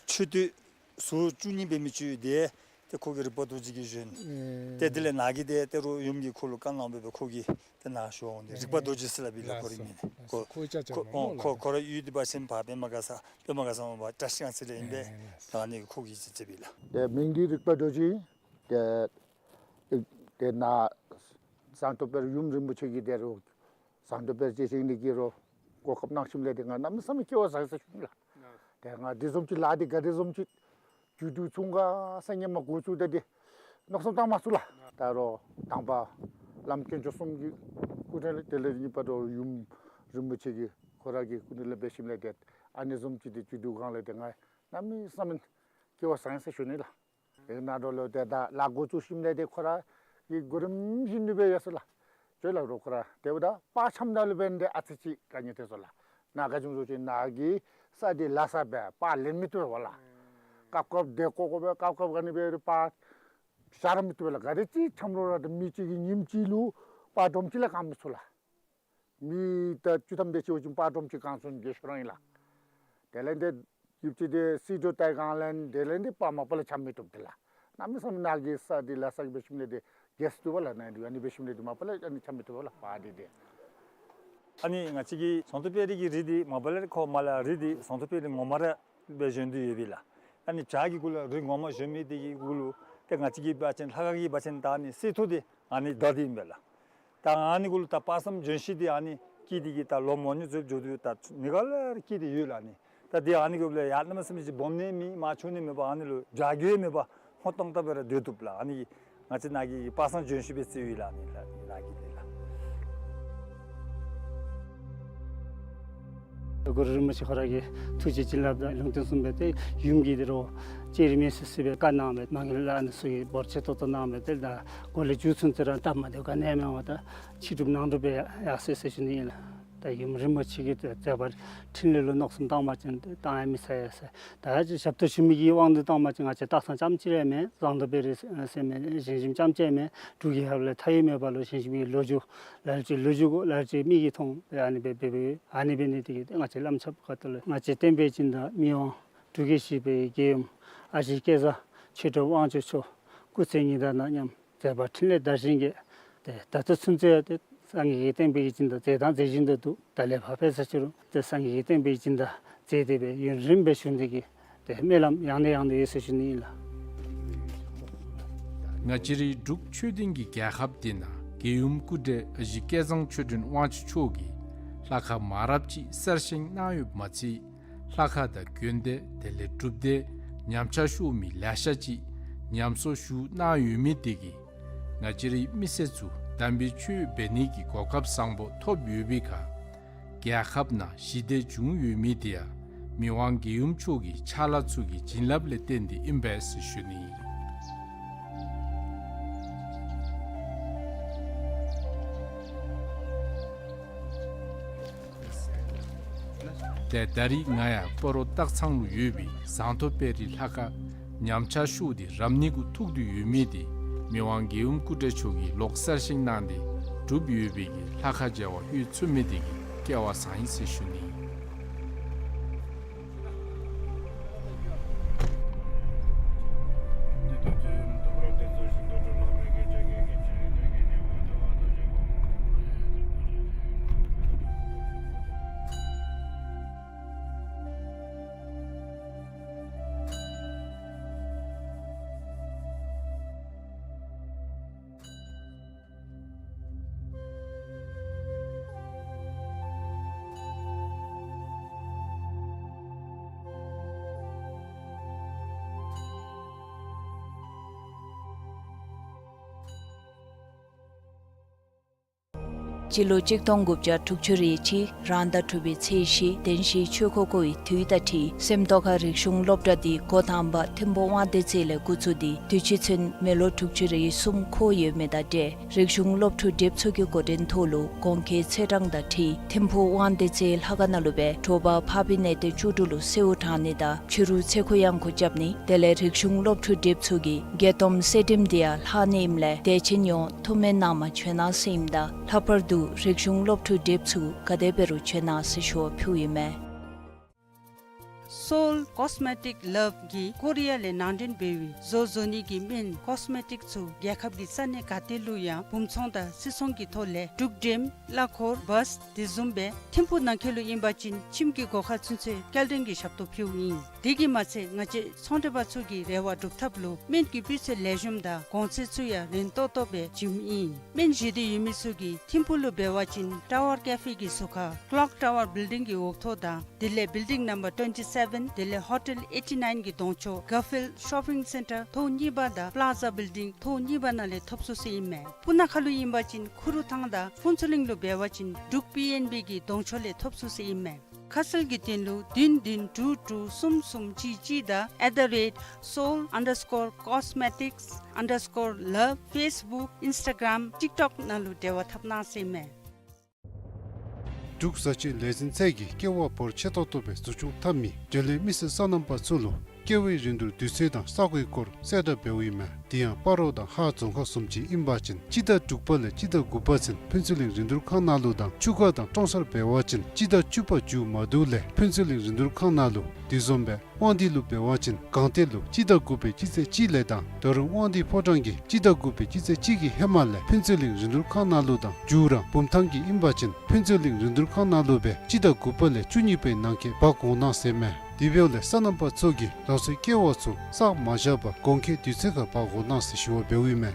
མཆོད་རྟེན་ཟུར་བཅུ་གཉིས་འབད་མི་ཅིག་ཡོད། ཏེ་ཏེ་ཁོ་གིས་རིག་པ་རྡོ་རྗེ་གིས་བཞེངས། ཨེ། ཏེ་དེ་ལས་ནཱ་གི་འདི་ཏེ་རུང་ཡུམ་གྱིས་ཁོ་ལུ་བཀའ་གནང་སྦེ་ཁོ་གིས་ཏེ་ནཱ་བཞེངས་ཏེ་རིག་པ་རྡོ་རྗེ་ཟེར་སླབ་ཨིན་ལགས། ཁོ་རའི་མིང་ནི་ཁོ་ཁོ་ཁོ་ཁོ་ར་ཡུལ་འདི་འབད་བ་ཅིན་ཕར་པདྨ་ག་ས་པདྨ་ག་ས་མར་བཀྲ་ཤིས་སྒང་ཚུ་ལས་ཨིན་པས། ཨེ། ད་ཨ་ནི་ཁོ་གིས་ཅིག་མཛད་པས་ལགས། ཏེ་མིང་འདི་རིག་པ་རྡོ་རྗེ། ཏེ་ཏེ་ནཱ་ཟངས་མདོག་དཔལ་ཡུམ་རིན་པོ་ཆེ་གི་འདི་རུང་ཟངས་མདོག་དཔལ་རྗེ་ཞིང་གླིང་གིས་རུང་གོ་སྐབས་གནང་ཞིནམ་ལས་ཏེ་ང་གནམ་མེད་ས་མེད་སྐལ་བ་བཟང་ཟེར་ཞུ་ནི་ལགས། ཏེ་ང་འདི་བཟུམ་ཅིག་ལཱ་འདི་ག་དེ་བཟུམ་ཅིག་མཇུག་བསྡུ་ཚུགས་ག་ཟེར་སྔོན་མ་འགོ་བཙུགས་ད་འདི་མནོ་བསམ་བཏང་མ་ཚུགས་ལགས། ད་རུང་དང་པ་བླམ་དཀོན་མཆོག་གསུམ་གྱི་སྐུ་དྲིན་ལས་དེ་ལས་གཉིས་པ་རུང་ཡུམ་རིན་པོ་ཆེ་གི་ཁོ་ར་གི་སྐུ་དྲིན་ལས་འབད་ཞིནམ་ལས་ཏེ་ཨ་ནི་བཟུམ་ཅིག་འདི་མཇུག་བསྡུ་གང་ལས་ཏེ་ང་གནམ་མེད་ས་མེད་སྐལ་བ་བཟང་ཟེར་ཞུ་ནི་ལགས། ཨེ་ནཱ་འགྲོ་ལུ་ཏེ་ད་ལཱ་འགོ་བཙུགས་ཞིནམ་ལས་ཏེ་ཁོ་ར་གི་གོ་རིམ་བཞིན་དུ་སྦེ་ཡོད་ཟེར་ལགས། ཅོག་ལ་རོགས་ཁོ་ར་ཏེ་འབདཝ་ད་པར་འཆམ་ད་ལུ་འབད་ནི་འདི་ཨ་ཙི་ཅིག་དཀའ་ངལ་ཐོན་སོང་ལགས། ནཱ་ག་ཅི་སྨོ་ཟེར་བ་ཅིན་ནཱ་གི་ས་འདི་ལ་ས་སྦེ་པར་ལེན་མི་བཏུབ་པས་ལགས། སྐབས་སྐབས་འདི་ཀོ་ཀོ་སྦེ་སྐབས་སྐབས་ག་ནི་སྦེ་རུང་པར་བཞག་ར་མི་བཏུབ་པས་ལགས། ག་དེ་ཅིག་འཆམ་རུང་ར་ཏེ་མི་གཅིག་གིས་ཉིནམ་གཅིག་ལུ་པར་སྒྲོམ་གཅིག་ལས་བཀང་མི་ཚུགས་ལགས། མི་ད་བཅུ་ཐམ་དེ་ཅིག་འབད་བ་ཅིན་པར་སྒྲོམ་གཅིག་བཀང་ཚུགས་ནི་གི་ཤོག་རང་ཨིན་ལགས། དེ་ལས་ཏེ་ཡུདཔ་ཅིག་ཏེ་སིལ་ཏོག་བཏབ་གང་ལས་དེ་ལས་ཏེ་པར་མ་པ་ལས་འཆམ་མི་བཏུབ་དེ་ལགས། གནམ་མེད་ས་མེད་ནཱ་གི་ས་འདི་ལ་ས་གི་འབད་ཞིནམ་ལས་ཏེ་རྒྱས་སུ་བཏུབ་པས་ལགས། ནཱ་འདི་ཨ་ནི་འབད་ཞིནམ་ལས་ཏེ་མ་པ་ལས་ཨ་ནི་འཆམ་མི་བཏུབ་པས་ལགས་པར་འདི་ཏེ། ཨ་ནི་ང་བཅས་ཀྱི་ཟངས་མདོག་དཔལ་རི་གི་རི་འདི་མ་པ་ལས་ཁོ་མར་ལས་རི་འདི་ཟངས་མདོག་དཔལ་རི་ངོ་མ་ར་སྦེ་བཞེངས་ཏེ་ཡོད་པས་ལགས། ཨ་ནི་བྱག་གི་གུ་ལུ་རི་ངོ་མ་བཞེངས་མི་འདི་གི་གུ་ལུ་ཏེ་ང་བཅས་ཀྱིས་འབད་བ་ཅིན་ལྷ་ཁང་གི་འབད་བ་ཅིན་ད་ཨ་ནི་གསེར་ཐུར་འདི་ཨ་ནི་བདའ་སྟེ་ཨིན་པས་ལགས། ད་ཨ་ནི་གུ་ལུ་ད་དཔག་བསམ་ལྗོན་ཤིང་འདི་ཨ་ནི་སྐྱེས་ཏེ་གི་ད་ལོ་མང་ཉུང་ཚུན་འགྱོ་དོ་ད་ནི་ག་ལས་ར་སྐྱེས་ཏེ་ཡོད་ལགས། ཨ་ནི་ ད་དེ་ཨ་ནི་གི་ལས་ཡར་གནམ་མེད་ས་མེད་ཅིག་སྦོམ་ནི་མེད། མར་ཆུང་ནི་མེད་པར་ཨ་ནི་ལུ་འཇའ་གི་མེད་པར་སྔོ་ཏོང་ཏོ་སྦེ་ར་སྡོད་བཏུབ་ལགས། ཨ་ནི་གིས་ང་བཅས་ནཱ་གི་པ་སངས་ལྗོན་ཤིང་སྦེ་བརྩིཝ་ཨིན་ལགས། ཨ་ནི་ནཱ་གི་ལས་ལགས། གུ་རུ་རིན་པོ་ཆེ་ཁོ་ར་གི་ཐུགས་རྗེ་བྱིན་རླབས་དང་ལུང་བསྟན་གསུངས་སྦེ་ཏེ་ཡུམ་གྱིས་དེ་རུ་ལྕེ་རིལ་མ་སི་སི་སྦེ་བཀའ་གནང་སྦེ་མ་གི་ལས་ཨ་ནི་ཚུ་གི་འབོར་ཆེ་ཏོག་ཏོ་གནང་སྦེ་ཏེ་ད་གོ་ལེ་མཇུག་ཚུན་ཚོད་ར་སྟབས་མ་བདེཝ་ག་ནི་མེད་པར་ད་ཕྱི་སྒྲུབ་ནང་སྒྲུབ་སྦེ་ཡར་སོ་ཡི་ཟེར་ཞུ་ནི་ཨིན་ལགས། ད་ཡུམ་རིན་པོ་ཆེ་གི་མཛད་པ་འཕྲིན་ལས་ལུ་མནོ་བསམ་བཏང་བ་ཅིན་བཏང་ཡང་མི་ཚར་ཡ་ཟེར། ད་ཞབས་ཏོག་ཞུ་མི་གི་དབང་དུ་བཏང་བ་ཅིན་ང་བཅས་སྟག་ཚང་རྐྱངམ་གཅིག་ར་མེན། ཟངས་མདོག་དཔལ་རི་ཟེར་མི་ཞིང་ཞུམ་རྐྱངམ་གཅིག་མེན། འབྲུག་རྒྱལ་ཁབ་ལས་མཐའ་ཡས་མེད་པ་ལུ་ཞིང་ཞུམ་གྱི་ལོ་རྒྱུས་ལ་ལུ་ཅིག་ལོ་རྒྱུས་གུ་ལ་ལུ་ཅིག་མིག་གིས་མཐོང་སྦེ་ཨ་ནི་སྦེ་འབད་འབདཝ་ཨིན། ཨ་ནི་འབད་ནི་དེ་གིས་ང་བཅས་བླམ་ཆོསཔ་ཁ་ཐུག་ལས་ང་བཅས་བསྟན་པའི་སྦྱིན་བདག་མི་དབང་འབྲུག་རྒྱལ་བཞི་པའི་རྒྱལ་ཡུམ་ཨ་ཞེ་སྐལ་བཟང་ཆོས་གྲགས་དབང་ཕྱུག་མཆོག་སྐུ་ཚེ་ཉི་ཟླ་དང་མཉམ་མཛད་པ་འཕྲིན་ལས་དར་ཞིང་རྒྱས། ཏེ་ད་ལྟོ་ཚུན་ཚོད་ཡང་ཏེ་སངས་རྒྱས་ཀྱི་བསྟན་པའི་སྦྱིན་བདག་མཛད་དང་མཛད་བཞིན་དུ་འདུག། ད་ལས་ཕར་འབད་ས་ཅིག་རུང་ཏེ་སངས་རྒྱས་ཀྱི་བསྟན་པའི་སྦྱིན་བདག་མཛད་དེ་སྦེ་ཡུན་རིངམོ་སྦེ་བཞུགས་ནི་དེ་གིས་ཏེ་སྨོན་ལམ་ཡང་ནས་ཡང་དུ་ཡོད་ཟེར་ཞུ་ནི་ཨིན་ལགས། ང་བཅས་རའི་འབྲུག་ཆོས་ལྡན་གྱི་རྒྱལ་ཁབ་འདི་ནང་རྒྱལ་ཡུམ་སྐུ་བགྲེས་ཨ་ཞེ་སྐལ་བཟང་ཆོས་སྒྲོན་དབང་ཕྱུག་མཆོག་གིས་ལྷ་ཁང་མང་རབས་ཅིག་གསར་བཞེངས་གནང་ཡོདཔ་མ་ཚད་ལྷ་ཁང་དང་དགོན་སྡེ་དེ་ལས་སྒྲུབ་སྡེ་ཉམས་ཆག་ཤོར་མི་ལེ་ཤ་ཅིག་ཉམས་གསོ་ཞུ་གནང་ཡོད་མི་དེ་གིས་ང་བཅས་རའི་མི་སེར་ཚུ་དམ་པའི་ཆོས་འབད་ནི་གི་གོ་སྐབས་བཟང་པོ་ཐོབ་ཡོད་པའི་ཁར་རྒྱལ་ཁབ་ནང་ཞི་བདེ་བྱུང་ཡོད་མི་དེ་ཡང་མི་དབང་རྒྱལ་ཡུམ་མཆོག་གི་ཕྱག་ལཱ་ཚུ་གི་བྱིན་རླབས་ལས་བརྟེན་ཏེ་ཨིན་པས་ཟེར་ཞུ་ནི་ཨིན། ཏེ་ད་རིས་ང་ཡང་སྤ་རོ་སྟག་ཚང་ལུ་ཡོད་པའི་ཟངས་མདོག་དཔལ་རི་ལྷ་ཁང་ཉམས་ཆག་ཤོར་ཏེ་རབ་གནས་གུ་ཐུག་སྟེ་ཡོད་མི་དེ་མི་དབང་རྒྱལ་ཡུམ་སྐུ་བགྲེས་མཆོག་གིས་ལོག་གསར་བཞེངས་གནང་སྟེ་གྲུབ་ཡོད་པའི་གི་ལྷ་ཁང་མཇལ་བར་ལྷོད་ཚུགས་མི་དེ་གིས་སྐལ་བ་བཟང་ཡི་ཟེར་ཞུ་ནི། སྤྱི་ལོ་གཅིག་སྟོང་དགུ་བརྒྱ་དྲུག་ཅུ་རེ་གཅིག་རང་ཟླ་དྲུག་པའི་ཚེས་བཞི་གདན་ཞུའི་ཆོས་འཁོར་བསྐོར་བའི་དུས་དང་འཁྲིལ་སེམས་རྟོགས་ཁ་རིག་གཞུང་སློབ་གྲྭ་འདི་འགོ་དང་པ་ཐིམ་ཕུ་དབང་འདུས་རྩེ་ལས་འགོ་བཙུགས་ཏེ་དུས་ཅི་ཚུན་མི་ལོ་དྲུག་ཅུ་རེ་གསུམ་འཁོར་ཡོད་མི་དང་འབྲེལ་རིག་གཞུང་སློབ་ཕྲུག་སྡེབ་ཚུ་གི་འགོ་འདྲེན་ཐོག་ལུ་གོང་འཁོད་ཚེས་གྲངས་དང་འཁྲིལ་ཐིམ་ཕུ་དབང་འདུས་རྩེ་ལྷ་ཁང་ནང་ལུ་སྦེ་དྲོ་པ་ཕ་བི་ནེ་ཏེ་བཅུ་དྲུག་ལུ་གསོལཝ་དྲང་ནི་དང་ཕྱི་རུ་ཚེ་འཁོར་གཡང་འགུགས་རྐྱབ་ནི་དེ་ལས་རིག་གཞུང་སློབ་ཕྲུག་སྡེབ་ཚུ་གིས་དགྱེས་སྟོན་གསོལ་འདེབས་འདི་ཡང་ལྷག་ནི་ཨིནམ་ལས་དད་ཅན་ཡོངས་ཐུགས་སྨོན་གནང་བར་བྱོན་གནང་ཟེར་ཨིནམ་ད་ལྷག་པར་དུ་རིག་གཞུང་སློབ་ཕྲུག་སྡེབ་ཚུ་ག་དེ་འབད་རུང་བྱོན་གནང་ཟེར་ཞུ་བ་ཕུལཝ་ཨིན་མས། Soul Cosmetic Love གིས་ཀོ་རི་ཡ་ལས་ནང་འདྲེན་འབད་བའི་བཟོ་བཟོ་ནི་གི་སྨན་ཀོས་མེ་ཊིག་ཚུ་རྒྱལ་ཁབ་ཀྱི་ས་གནས་ག་ཏེ་ལུ་ཡང་འབུམ་ཚོང་དང་སིལ་ཚོང་གི་ཐོག་ལས་འབྲུག་འགྲེམ་གླ་འཁོར་བཱས་དེ་བཟུམ་སྦེ་ཐིམ་ཕུ་ནང་འཁོད་ལུ་ཨིན་པ་ཅིན་ཁྱིམ་གྱི་སྒོ་ཁར་ཚུན་ཚོད་སྐྱེལ་འདྲེན་གྱི་ཞབས་ཏོག་ཕུལཝ་ཨིན། དེ་གིས་མ་ཚད་ང་བཅས་ཚོང་འབྲེལ་པ་ཚུ་གི་རེ་བ་སྒྲུབ་ཐབས་ལུ་སྨན་གྱི་སྤུས་ཚད་ལེགས་ཤོམ་དང་གོང་ཚད་ཚུ་ཡང་རན་ཏོག་ཏོ་སྦེ་བྱིནམ་ཨིན། སྨན་བཞེས་འདོད་ཡོད་མི་ཚུ་གིས་ཐིམ་ཕུ་ལུ་འབད་བ་ཅིན་ཊ་ཝར་ཀེ་ཕེ་གི་ཟུར་ཁར་ཀློག་ཊ་ཝར་བིལ་ཌིང་གི་འོག་ཐོག་དང་དེ་ལས་བིལ་ཌིང་ནམ་བར་ཊུ་ཝེན་ཊི་སེ་བེན་དེ་ལས་ཧོ་ཊེལ་ཨེ་ཊི་ནའིན་གྱི་གདོང་ཕྱོགས་གར་ཕིལཌ་ཤོ་པིང་སེན་ཊར་ཐོག་གཉིས་པ་དང་པླ་ཛ་བིལ་ཌིང་ཐོག་གཉིས་པ་ནང་ལས་ཐོབ་ཚུགས་ཟེར་ཨིན་མས། སྤུ་ན་ཁ་ལུ་ཨིན་པ་ཅིན་ཁུ་རུ་ཐང་དང་ཕུན་ཚོགས་གླིང་ལུ་འབད་བ་ཅིན་འབྲུག་པི་ཨེན་བི་གི་གདོང་ཕྱོགས་ལས་ཐོབ་ཚུགས་ཟེར་ཨིན་མས། ཁ་གསལ་གྱི་དོན་ལུ་བདུན་བདུན་དྲུག་དྲུག་གསུམ་གསུམ་གཅིག་གཅིག་དང་at the rate soul underscore cosmetics underscore love Facebook Instagram TikTok ནང་ལུ་འབྲེལ་བ་འཐབ་གནང་ཟེར་ཨིན་མས། འབྲུག་བཟའ་སྤྱོད་ལས་འཛིན་ཚད་ཀྱིས་ཀེ་བ་འབོར་ཆེ་ཏོག་ཏོ་སྦེ་འཛུགས་སྐྱོང་འཐབ་མི་འབྲེལ་ཡོད་མི་སེར་སོ་ནམ་པ་ཚུ་ལུ་ཀེ་བའི་རིན་བསྡུར་དུས་ཚོད་དང་ས་གོའི་སྐོར་གསལ་བསྒྲགས་འབདཝ་ཨིན་མས། དེ་ཡང་སྤ་རོ་དང་ཧཱ་རྫོང་ཁག་བཟུམ་ཅིག་ཨིན་པ་ཅིན་སྤྱི་ཟླ་དྲུག་པ་ལས་སྤྱི་ཟླ་དགུ་པ་ཚུན་ཕུན་ཚོགས་གླིང་རིན་བསྡུར་ཁང་ནང་ལུ་དང་ཆུ་ཁ་དང་ཀྲོང་གསར་འབད་བ་ཅིན་སྤྱི་ཟླ་བཅུ་པ་མཇུག་མ་བསྡུ་ལས་ཕུན་ཚོགས་གླིང་རིན་བསྡུར་ཁང་ནང་ལུ། དེ་བཟུམ་སྦེ་དབང་འདུས་ལུ་འབད་བ་ཅིན་སྒང་སྟེང་ལུ་སྤྱི་ཟླ་དགུ་པའི་སྤྱི་ཚེས་གཅིག་ལས་དང་ད་རུང་དབང་འདུས་ཕོ་བྲང་གི་སྤྱི་ཟླ་དགུ་པའི་སྤྱི་ཚེས་གཅིག་གི་ཧེ་མ་ལས་ཕུན་ཚོགས་གླིང་རིན་བསྡུར་ཁང་ནང་ལུ་དང་མཇུག་ར་བུམ་ཐང་གི་ཨིན་པ་ཅིན་ཕུན་ཚོགས་གླིང་རིན་བསྡུར་ཁང་ནང་ལུ་སྦེ་སྤྱི་ཟླ་དགུ་པ་ལས་བཅུ་གཉིས་པའི་ནང་འཁོད་འབག་འོང་གནང་ཟེར་མས། དེ་འབདཝ་ལས་སོ་ནམ་པ་ཚུ་གིས་ལོགས་སུ་ཀེ་བ་ཚུ་བསགས་མ་བཞག་པར་གོང་འཁོད་དུས་ཚོད་ཁར་འབག་འོང་གནང་ཟེར་ཞུ་བ་འབདཝ་ཨིན་མས།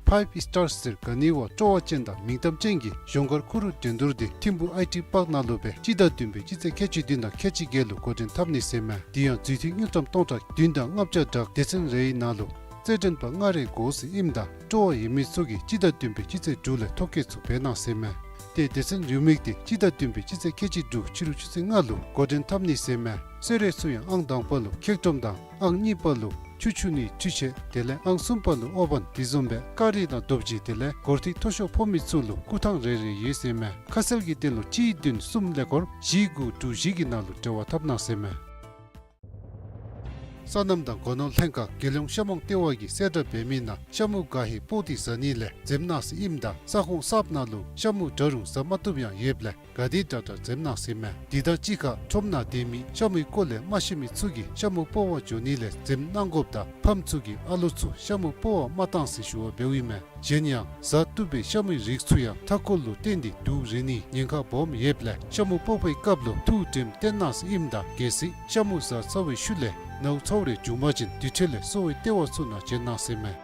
ཕ་ ཕའིབ་སི་ཊར་ཟེར་ག་ནི་བ་སྤྲོ་བ་ཅན་དང་མིང་གཏམ་ཅན་གྱི་གཞུང་སྒར་ཁུ་རུ་འགྲན་བསྡུར་དེ་ཐིམ་ཕུ་ཨའི་ཊི་པཱརཀ་ནང་ལུ་སྦེ་སྤྱི་ཟླ་བདུན་པའི་སྤྱི་ཚེས་ཁལ་གཅིག་བདུན་དང་ཁལ་གཅིག་བརྒྱད་ལུ་འགོ་འདྲེན་འཐབ་ནི་ཟེར་མས། དེ་ཡང་འཛུལ་ཐིག་དངུལ་ཀྲམ་སྟོང་ཕྲག་བདུན་དང་ལྔ་བརྒྱ་དྲུག་སྡེ་ཚན་རེའི་ནང་ལུ་རྩེད་འགྲན་པ་ལྔ་རེ་དགོ་ཟེར་ཨིནམ་ད་སྤྲོ་བ་ཡོད་མི་ཚུ་གིས་སྤྱི་ཟླ་བདུན་པའི་སྤྱི་ཚེས་དྲུག་ལས་ཐོ་བཀོད་ཚུ་འབད་གནང་ཟེར་མས། ཏེ་སྡེ་ཚན་རེའུ་མིག་དེ་སྤྱི་ཟླ་བདུན་པའི་སྤྱི་ཚེས་ཁལ་གཅིག་དྲུག་ཕྱི་རུ་ཆུ་ཚོད་ལྔ་ལུ་འགོ་འདྲེན་འཐབ་ནི་ཟེར་མས། གསོལ་རས་ཚུ་ཡང་ཨང་དང་པ་ལུ་ཁེག་ཏྲོམ་དང་ཨང་གཉིས་པ་ལུ་ཆུ་འཁྱུ་ནི་འཕྲུལ་ཆས་དེ་ལས་ཨང་གསུམ་པ་ལུ་ཨོ་བན་དེ་བཟུམ་སྦེ་ཀ་རི་དང་རྡོ་རྗེ་དེ་ལས་སྒོར་ཐིག་མཐོ་ཤོས་ཕོག་མི་ཚུ་ལུ་སྐུ་ཐང་རེ་རེ་ཡོད་ཟེར་མས། ཁ་གསལ་གྱི་དོན་ལུ་གཅིག་བདུན་གསུམ་ཀླད་ཀོར་བཞི་དགུ་དྲུག་བཞི་གི་ནང་ལུ་འབྲེལ་བ་འཐབ་གནང་ཟེར་མས། སོ་ནམ་དང་སྒོ་ནོར་ལྷན་ཁག་རྒྱལ་ཡོངས་ཤ་མོང་ལྟེ་བ་གིས་གསལ་བསྒྲགས་འབད་མི་ནང་ཤ་མུ་ག་ཧེ་སྤོག་སྟེ་ཟ་ནི་ལས་འཛེམ་གནང་ཟེར་ཨིནམ་ད་ས་ཁོངས་གསརཔ་ནང་ལུ་ཤ་མུ་འདྲ་རུང་ཟ་མ་བཏུབ་ཡང་ཡོདཔ་ལས་ག་དེ་དྲག་དྲག་འཛེམ་གནང་ཟེར་མས། དེ་དང་གཅིག་ཁར་ཁྲོམ་ནང་སྡོད་མི་ཤ་མུའི་སྐོར་ལས་མ་ཤེས་མི་ཚུ་གིས་ཤ་མུ་སྤོག་པར་འགྱོ་ནི་ལས་འཛེམ་གནང་དགོཔ་དང་ཕམ་ཚུ་གིས་ཨ་ལོ་ཚུ་ཤ་མུ་སྤོག་པར་མ་གཏང་ཟེར་ཞུ་བ་འབདཝ་ཨིན་མས། གཞན་ཡང་བཟའ་བཏུབ་པའི་ཤ་མུའི་རིགས་ཚུ་ཡང་མཐའ་འཁོར་ལུ་བརྟེན་ཏེ་དུག་རེག་ནིའི་ཉེན་ཁ་སྦོམ་ཡོདཔ་ལས་ཤ་མུ་སྤོག་པའི་སྐབས་ལུ་ཐུགས་དྲནམ་བཏོན་གནང་ཟེར་ཨིནམ་ད་གལ་སྲིད་ཤ་མུ་བཟའ་ཚར་བའི་ཤུལ་ལས་ནཝ་ཚཝ་རེ་བྱུང་པ་ཅིན་དེ་འཕྲོ་ལས་གསོ་བའི་ལྟེ་བ་ཚུ་ནང་བྱོན་གནང་ཟེར་མས།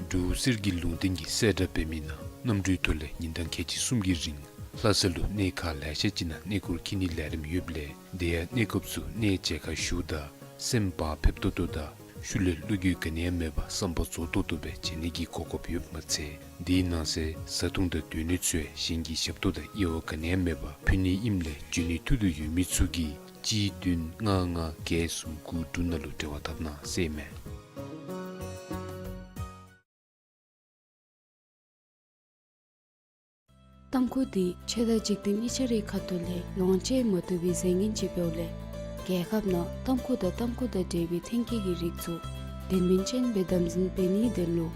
འབྲུག་གསེར་གྱི་ལུང་བསྟན་གྱིས་གསལ་བསྒྲགས་འབད་མི་ནང་གནམ་གྲུའི་ཐོག་ལས་ཉིན་གྲངས་ཁལ་གཅིག་གསུམ་གྱི་རིང་ལྷ་ས་ལུ་གནས་ཁག་ལེ་ཤ་ཅིག་ནང་གནས་སྐོར་འཁྱིད་ནིའི་ལས་རིམ་ཡོདཔ་ལས་དེ་ཡང་གནས་སྐབས་སུ་གནས་མཇལ་ཁ་ཞུཝ་ད་སེམས་བག་ཕེབས་ཏོག་ཏོ་དང་ཤུལ་ལས་བློ་འགྱོད་ག་ནི་ཡང་མེད་པར་བསམ་པ་རྫོགས་ཏོག་ཏོ་སྦེ་མཇལ་ནི་གི་གོ་སྐབས་ཡོདཔ་མ་ཚད་དེའི་ནང་གསེས་བཟའ་འཐུང་དང་སྡོད་གནས་ཚུ་ཡང་གཞན་གྱི་ཞབས་ཏོག་དང་དབྱེ་བ་ག་ནི་ཡང་མེད་པར་ཕུལ་ནི་ཨིནམ་ལས་འབྱོན་ནི་ཐུགས་འདོད་ཡོད་མི་ཚུ་གིས་གཅིག་བདུན་ལྔ་ལྔ་བརྒྱད་གསུམ་དགུ་དྲུག་ནང་ལུ་འབྲེལ་བ་འཐབ་གནང་ཟེར་མས། ཏམ་ཁུ་འདི་ཆོས་དང་འཇིག་རྟེན་གཉིས་ཆ་རའི་ཁ་ཐུག་ལས་ལོངས་སྤྱོད་མ་བཏུབ་པའི་རྫས་ངན་ཅིག་འབདཝ་ལས་རྒྱལ་ཁབ་ནང་ཏམ་ཁུ་དང་ཏམ་ཁུ་དང་འབྲེལ་བའི་ཐོན་སྐྱེད་ཀྱི་རིགས་ཚུ་དོན་ཕན་ཅན་སྦེ་དམ་འཛིན་འབད་ནིའི་དོན་ལུ་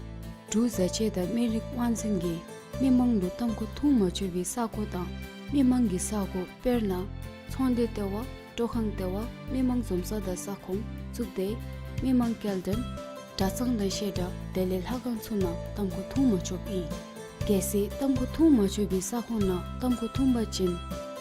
འབྲུག་བཟའ་ཆས་དང་སྨན་རིགས་དབང་འཛིན་གྱིས་མི་མང་ལུ་ཏམ་ཁུ་འཐུང་མ་ཆོག་པའི་ས་གོ་དང་མི་མང་གི་ས་གོ་དཔེར་ན་ཚོང་སྡེ་ལྟེ་བ། སྤྲོ་ཁང་ལྟེ་བ། མི་མང་འཛོམས་ས་དང་ས་ཁོངས་གཙུག་སྡེ། མི་མང་སྐྱེལ་འདྲེན། གྲྭ་ཚང་དང་བཤད་གྲྭ་དེ་ལས་ལྷ་ཁང་ཚུ་ནང་ཏམ་ཁུ་འཐུང་མ་ཆོགཔ་ཨིན། གལ་སྲིད་ཏམ་ཁུ་འཐུང་མ་ཆོག་པའི་ས་ཁོངས་ནང་ཏམ་ཁུ་འཐུང་པ་ཅིན་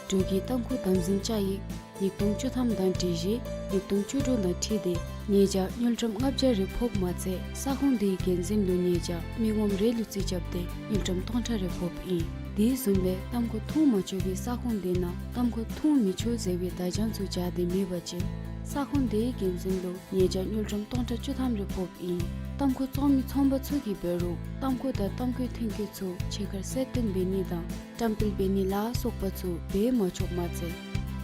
འབྲུག་གི་ཏམ་ཁུ་དམ་འཛིན་བཅའ་ཡིག་ཉིས་སྟོང་བཅུ་ཐམ་དང་སྒྲིག་གཞི་ཉིས་སྟོང་བཅུ་དྲུག་དང་འཁྲིལ་ཏེ་ཉེས་བྱ་དངུལ་ཀྲམ་ལྔ་བརྒྱ་རེ་ཕོགཔ་མ་ཚད་ས་ཁོངས་དེའི་འགན་འཛིན་ལུ་ཉེས་བྱ་མི་ངོམ་རེ་ལུ་རྩིས་རྐྱབ་སྟེ་དངུལ་ཀྲམ་སྟོང་ཕྲག་རེ་ཕོགཔ་ཨིན། དེ་བཟུམ་སྦེ་ཏམ་ཁུ་འཐུང་མ་ཆོག་པའི་ས་ཁོངས་དེ་ནང་ཏམ་ཁུ་འཐུང་མི་ཆོག་ཟེར་བའི་བརྡ་བྱང་ཚུ་སྦྱར་ཏེ་མེད་པ་ཅིན་ས་ཁོངས་དེའི་འགན་འཛིན་ལུ་ཉེས་བྱ་དངུལ་ཀྲམ་སྟོང་ཕྲག་བཅུ་ཐམ་རེ་ཕོགཔ་ཨིན། ཏམ་ཁུ་བཙོང་མི་ཚོང་པ་ཚུ་གིས་འབད་རུང་ཏམ་ཁུ་དང་ཏམ་ཁུའི་ཐོན་སྐྱེད་ཚུ་ཕྱི་ཁར་གསལ་སྟོན་འབད་ནི་དང་བཀྲམ་སྤེལ་འབད་ནི་ལ་སོགས་པ་ཚུ་འབད་མ་ཆོགཔ་མ་ཚད་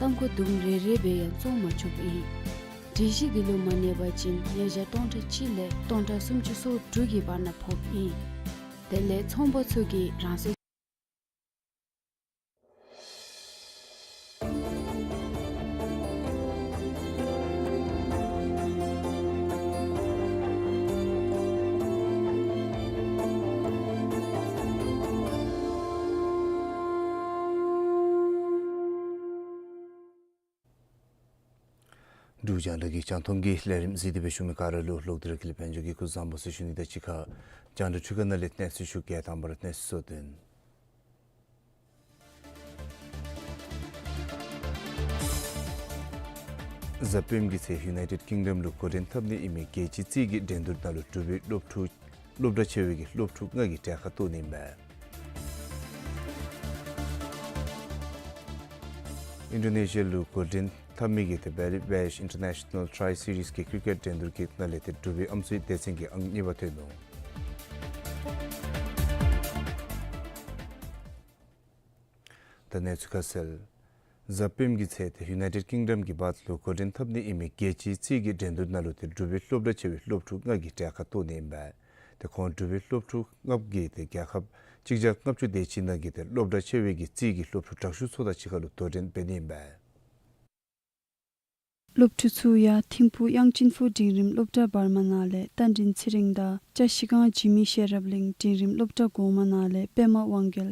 ཏམ་ཁུ་དུམ་རེ་རེ་སྦེ་ཡང་བཙོང་མ་ཆོགཔ་ཨིན། སྒྲིག་གཞི་འདི་ལུ་མ་གནས་པ་ཅིན་ཉེས་བྱ་སྟོང་ཕྲག་གཅིག་ལས་སྟོང་ཕྲག་སུམ་ཅུ་སོ་དྲུག་གི་བར་ན་ཕོགཔ་ཨིན། དེ་ལས་ཚོང་པ་ཚུ་གིས་རང་སོའི་འབྲུག་རྒྱང་བསྒྲགས་ཀྱི་རྒྱང་མཐོང་གི་ལས་རིམ་གཟིགས་ཏེ་སྦེ་བཞུགས་མི་ག་ར་ལུ་ལོག་སྟེ་ར་ཀུན་ལེགས་དཔལ་འབྱོར་གྱི་སྐུ་གཟུགས་བཟང་པོ་ཟེར་ཞུ་ནི་དང་གཅིག་ཁར་རྒྱང་བསྒྲགས་འཕྲུལ་ཁང་ནང་ལས་གནས་ཚུལ་ཞུ་གེ། དང་པ་ར་གནས་ཚུལ་གཙོ་དོན། གཟའ་སྤེནམ་གྱི་ཚེ་ཡུ་ནའི་ཊེཌ་ཀིང་ཌམ་ལུ་འགོ་འདྲེན་འཐབ་ནི་ཨིན་མི་རྒྱལ་སྤྱིའི་རྩིས་ཀྱི་འགྲན་བསྡུར་ནང་ལུ་འབྲུག་པའི་སློབ་ཕྲུག་སློབ་གྲྭ་ཆེ་བའི་གི་སློབ་ཕྲུག་ལྔ་གིས་གྲལ་ཁར་གཏོགས་ནི་ཨིན་པས། ཨིན་ཌོ་ནེ་ཤི་ཡ་ལུ་འགོ་འདྲེན་འཐབ་མི་གི་ཏེ་བེ་རི་བེཤ་ཨིན་ཊར་ནེ་ཤ་ནཱལ་ཊྲའི་སི་རིསི་གི་ཀིར་ཀེཊ་འགྲན་བསྡུར་གྱི་ནང་ལས་ཏེ་འབྲུག་པའི་ཨམ་སྲུའི་སྡེ་ཚན་གྱིས་ཨང་གཉིས་པ་ཐོན་ནུག། ད་གནས་ཚུལ་ཁ་གསལ། གཟའ་སྤེནམ་གྱི་ཚེ་ཏེ་ཡུ་ནའི་ཊེཌ་ཀིང་ཌམ་གྱི་བཱརཐ་ལུ་འགོ་འདྲེན་འཐབ་ནི་ཨིན་མི་རྒྱལ་སྤྱིའི་རྩིས་ཀྱི་འགྲན་བསྡུར་ནང་ལུ་ཏེ་འབྲུག་པའི་སློབ་གྲྭ་ཆེ་བའི་སློབ་ཕྲུག་ལྔ་གིས་གྲལ་ཁར་གཏོགས་ནི་ཨིན་པས། ཏེ་ཁོང་འབྲུག་པའི་སློབ་ཕྲུག་ལྔ་གིས་ཏེ་རྒྱལ་ཁབ་གཅིག་བརྒྱ་ལྔ་བཅུ་དེ་ཅིག་ནང་གི་ཏེ་སློབ་གྲྭ་ཆེ་བའི་གི་རྩིས་ཀྱི་སློབ་ཕྲུག་དྲག་ཤོས་ཚུ་དང་གཅིག་ཁར་ལུ་དོ་འགྲན་འབད་ནི་ཨིན་པས། སློབ་ཕྲུག་ཚུ་ཡང་ཐིམ་ཕུག་དབྱངས་ཅན་ཕུ་འབྲིང་རིམ་སློབ་གྲྭ་བར་མ་ནང་ལས་རྟ་མགྲིན་ཚེ་རིང་དང་བཀྲ་ཤིས་སྒང་འཇིགས་མེད་ཤེས་རབ་གླིང་འབྲིང་རིམ་སློབ་གྲྭ་གོང་མ་ནང་ལས་པདྨ་དབང་རྒྱལ།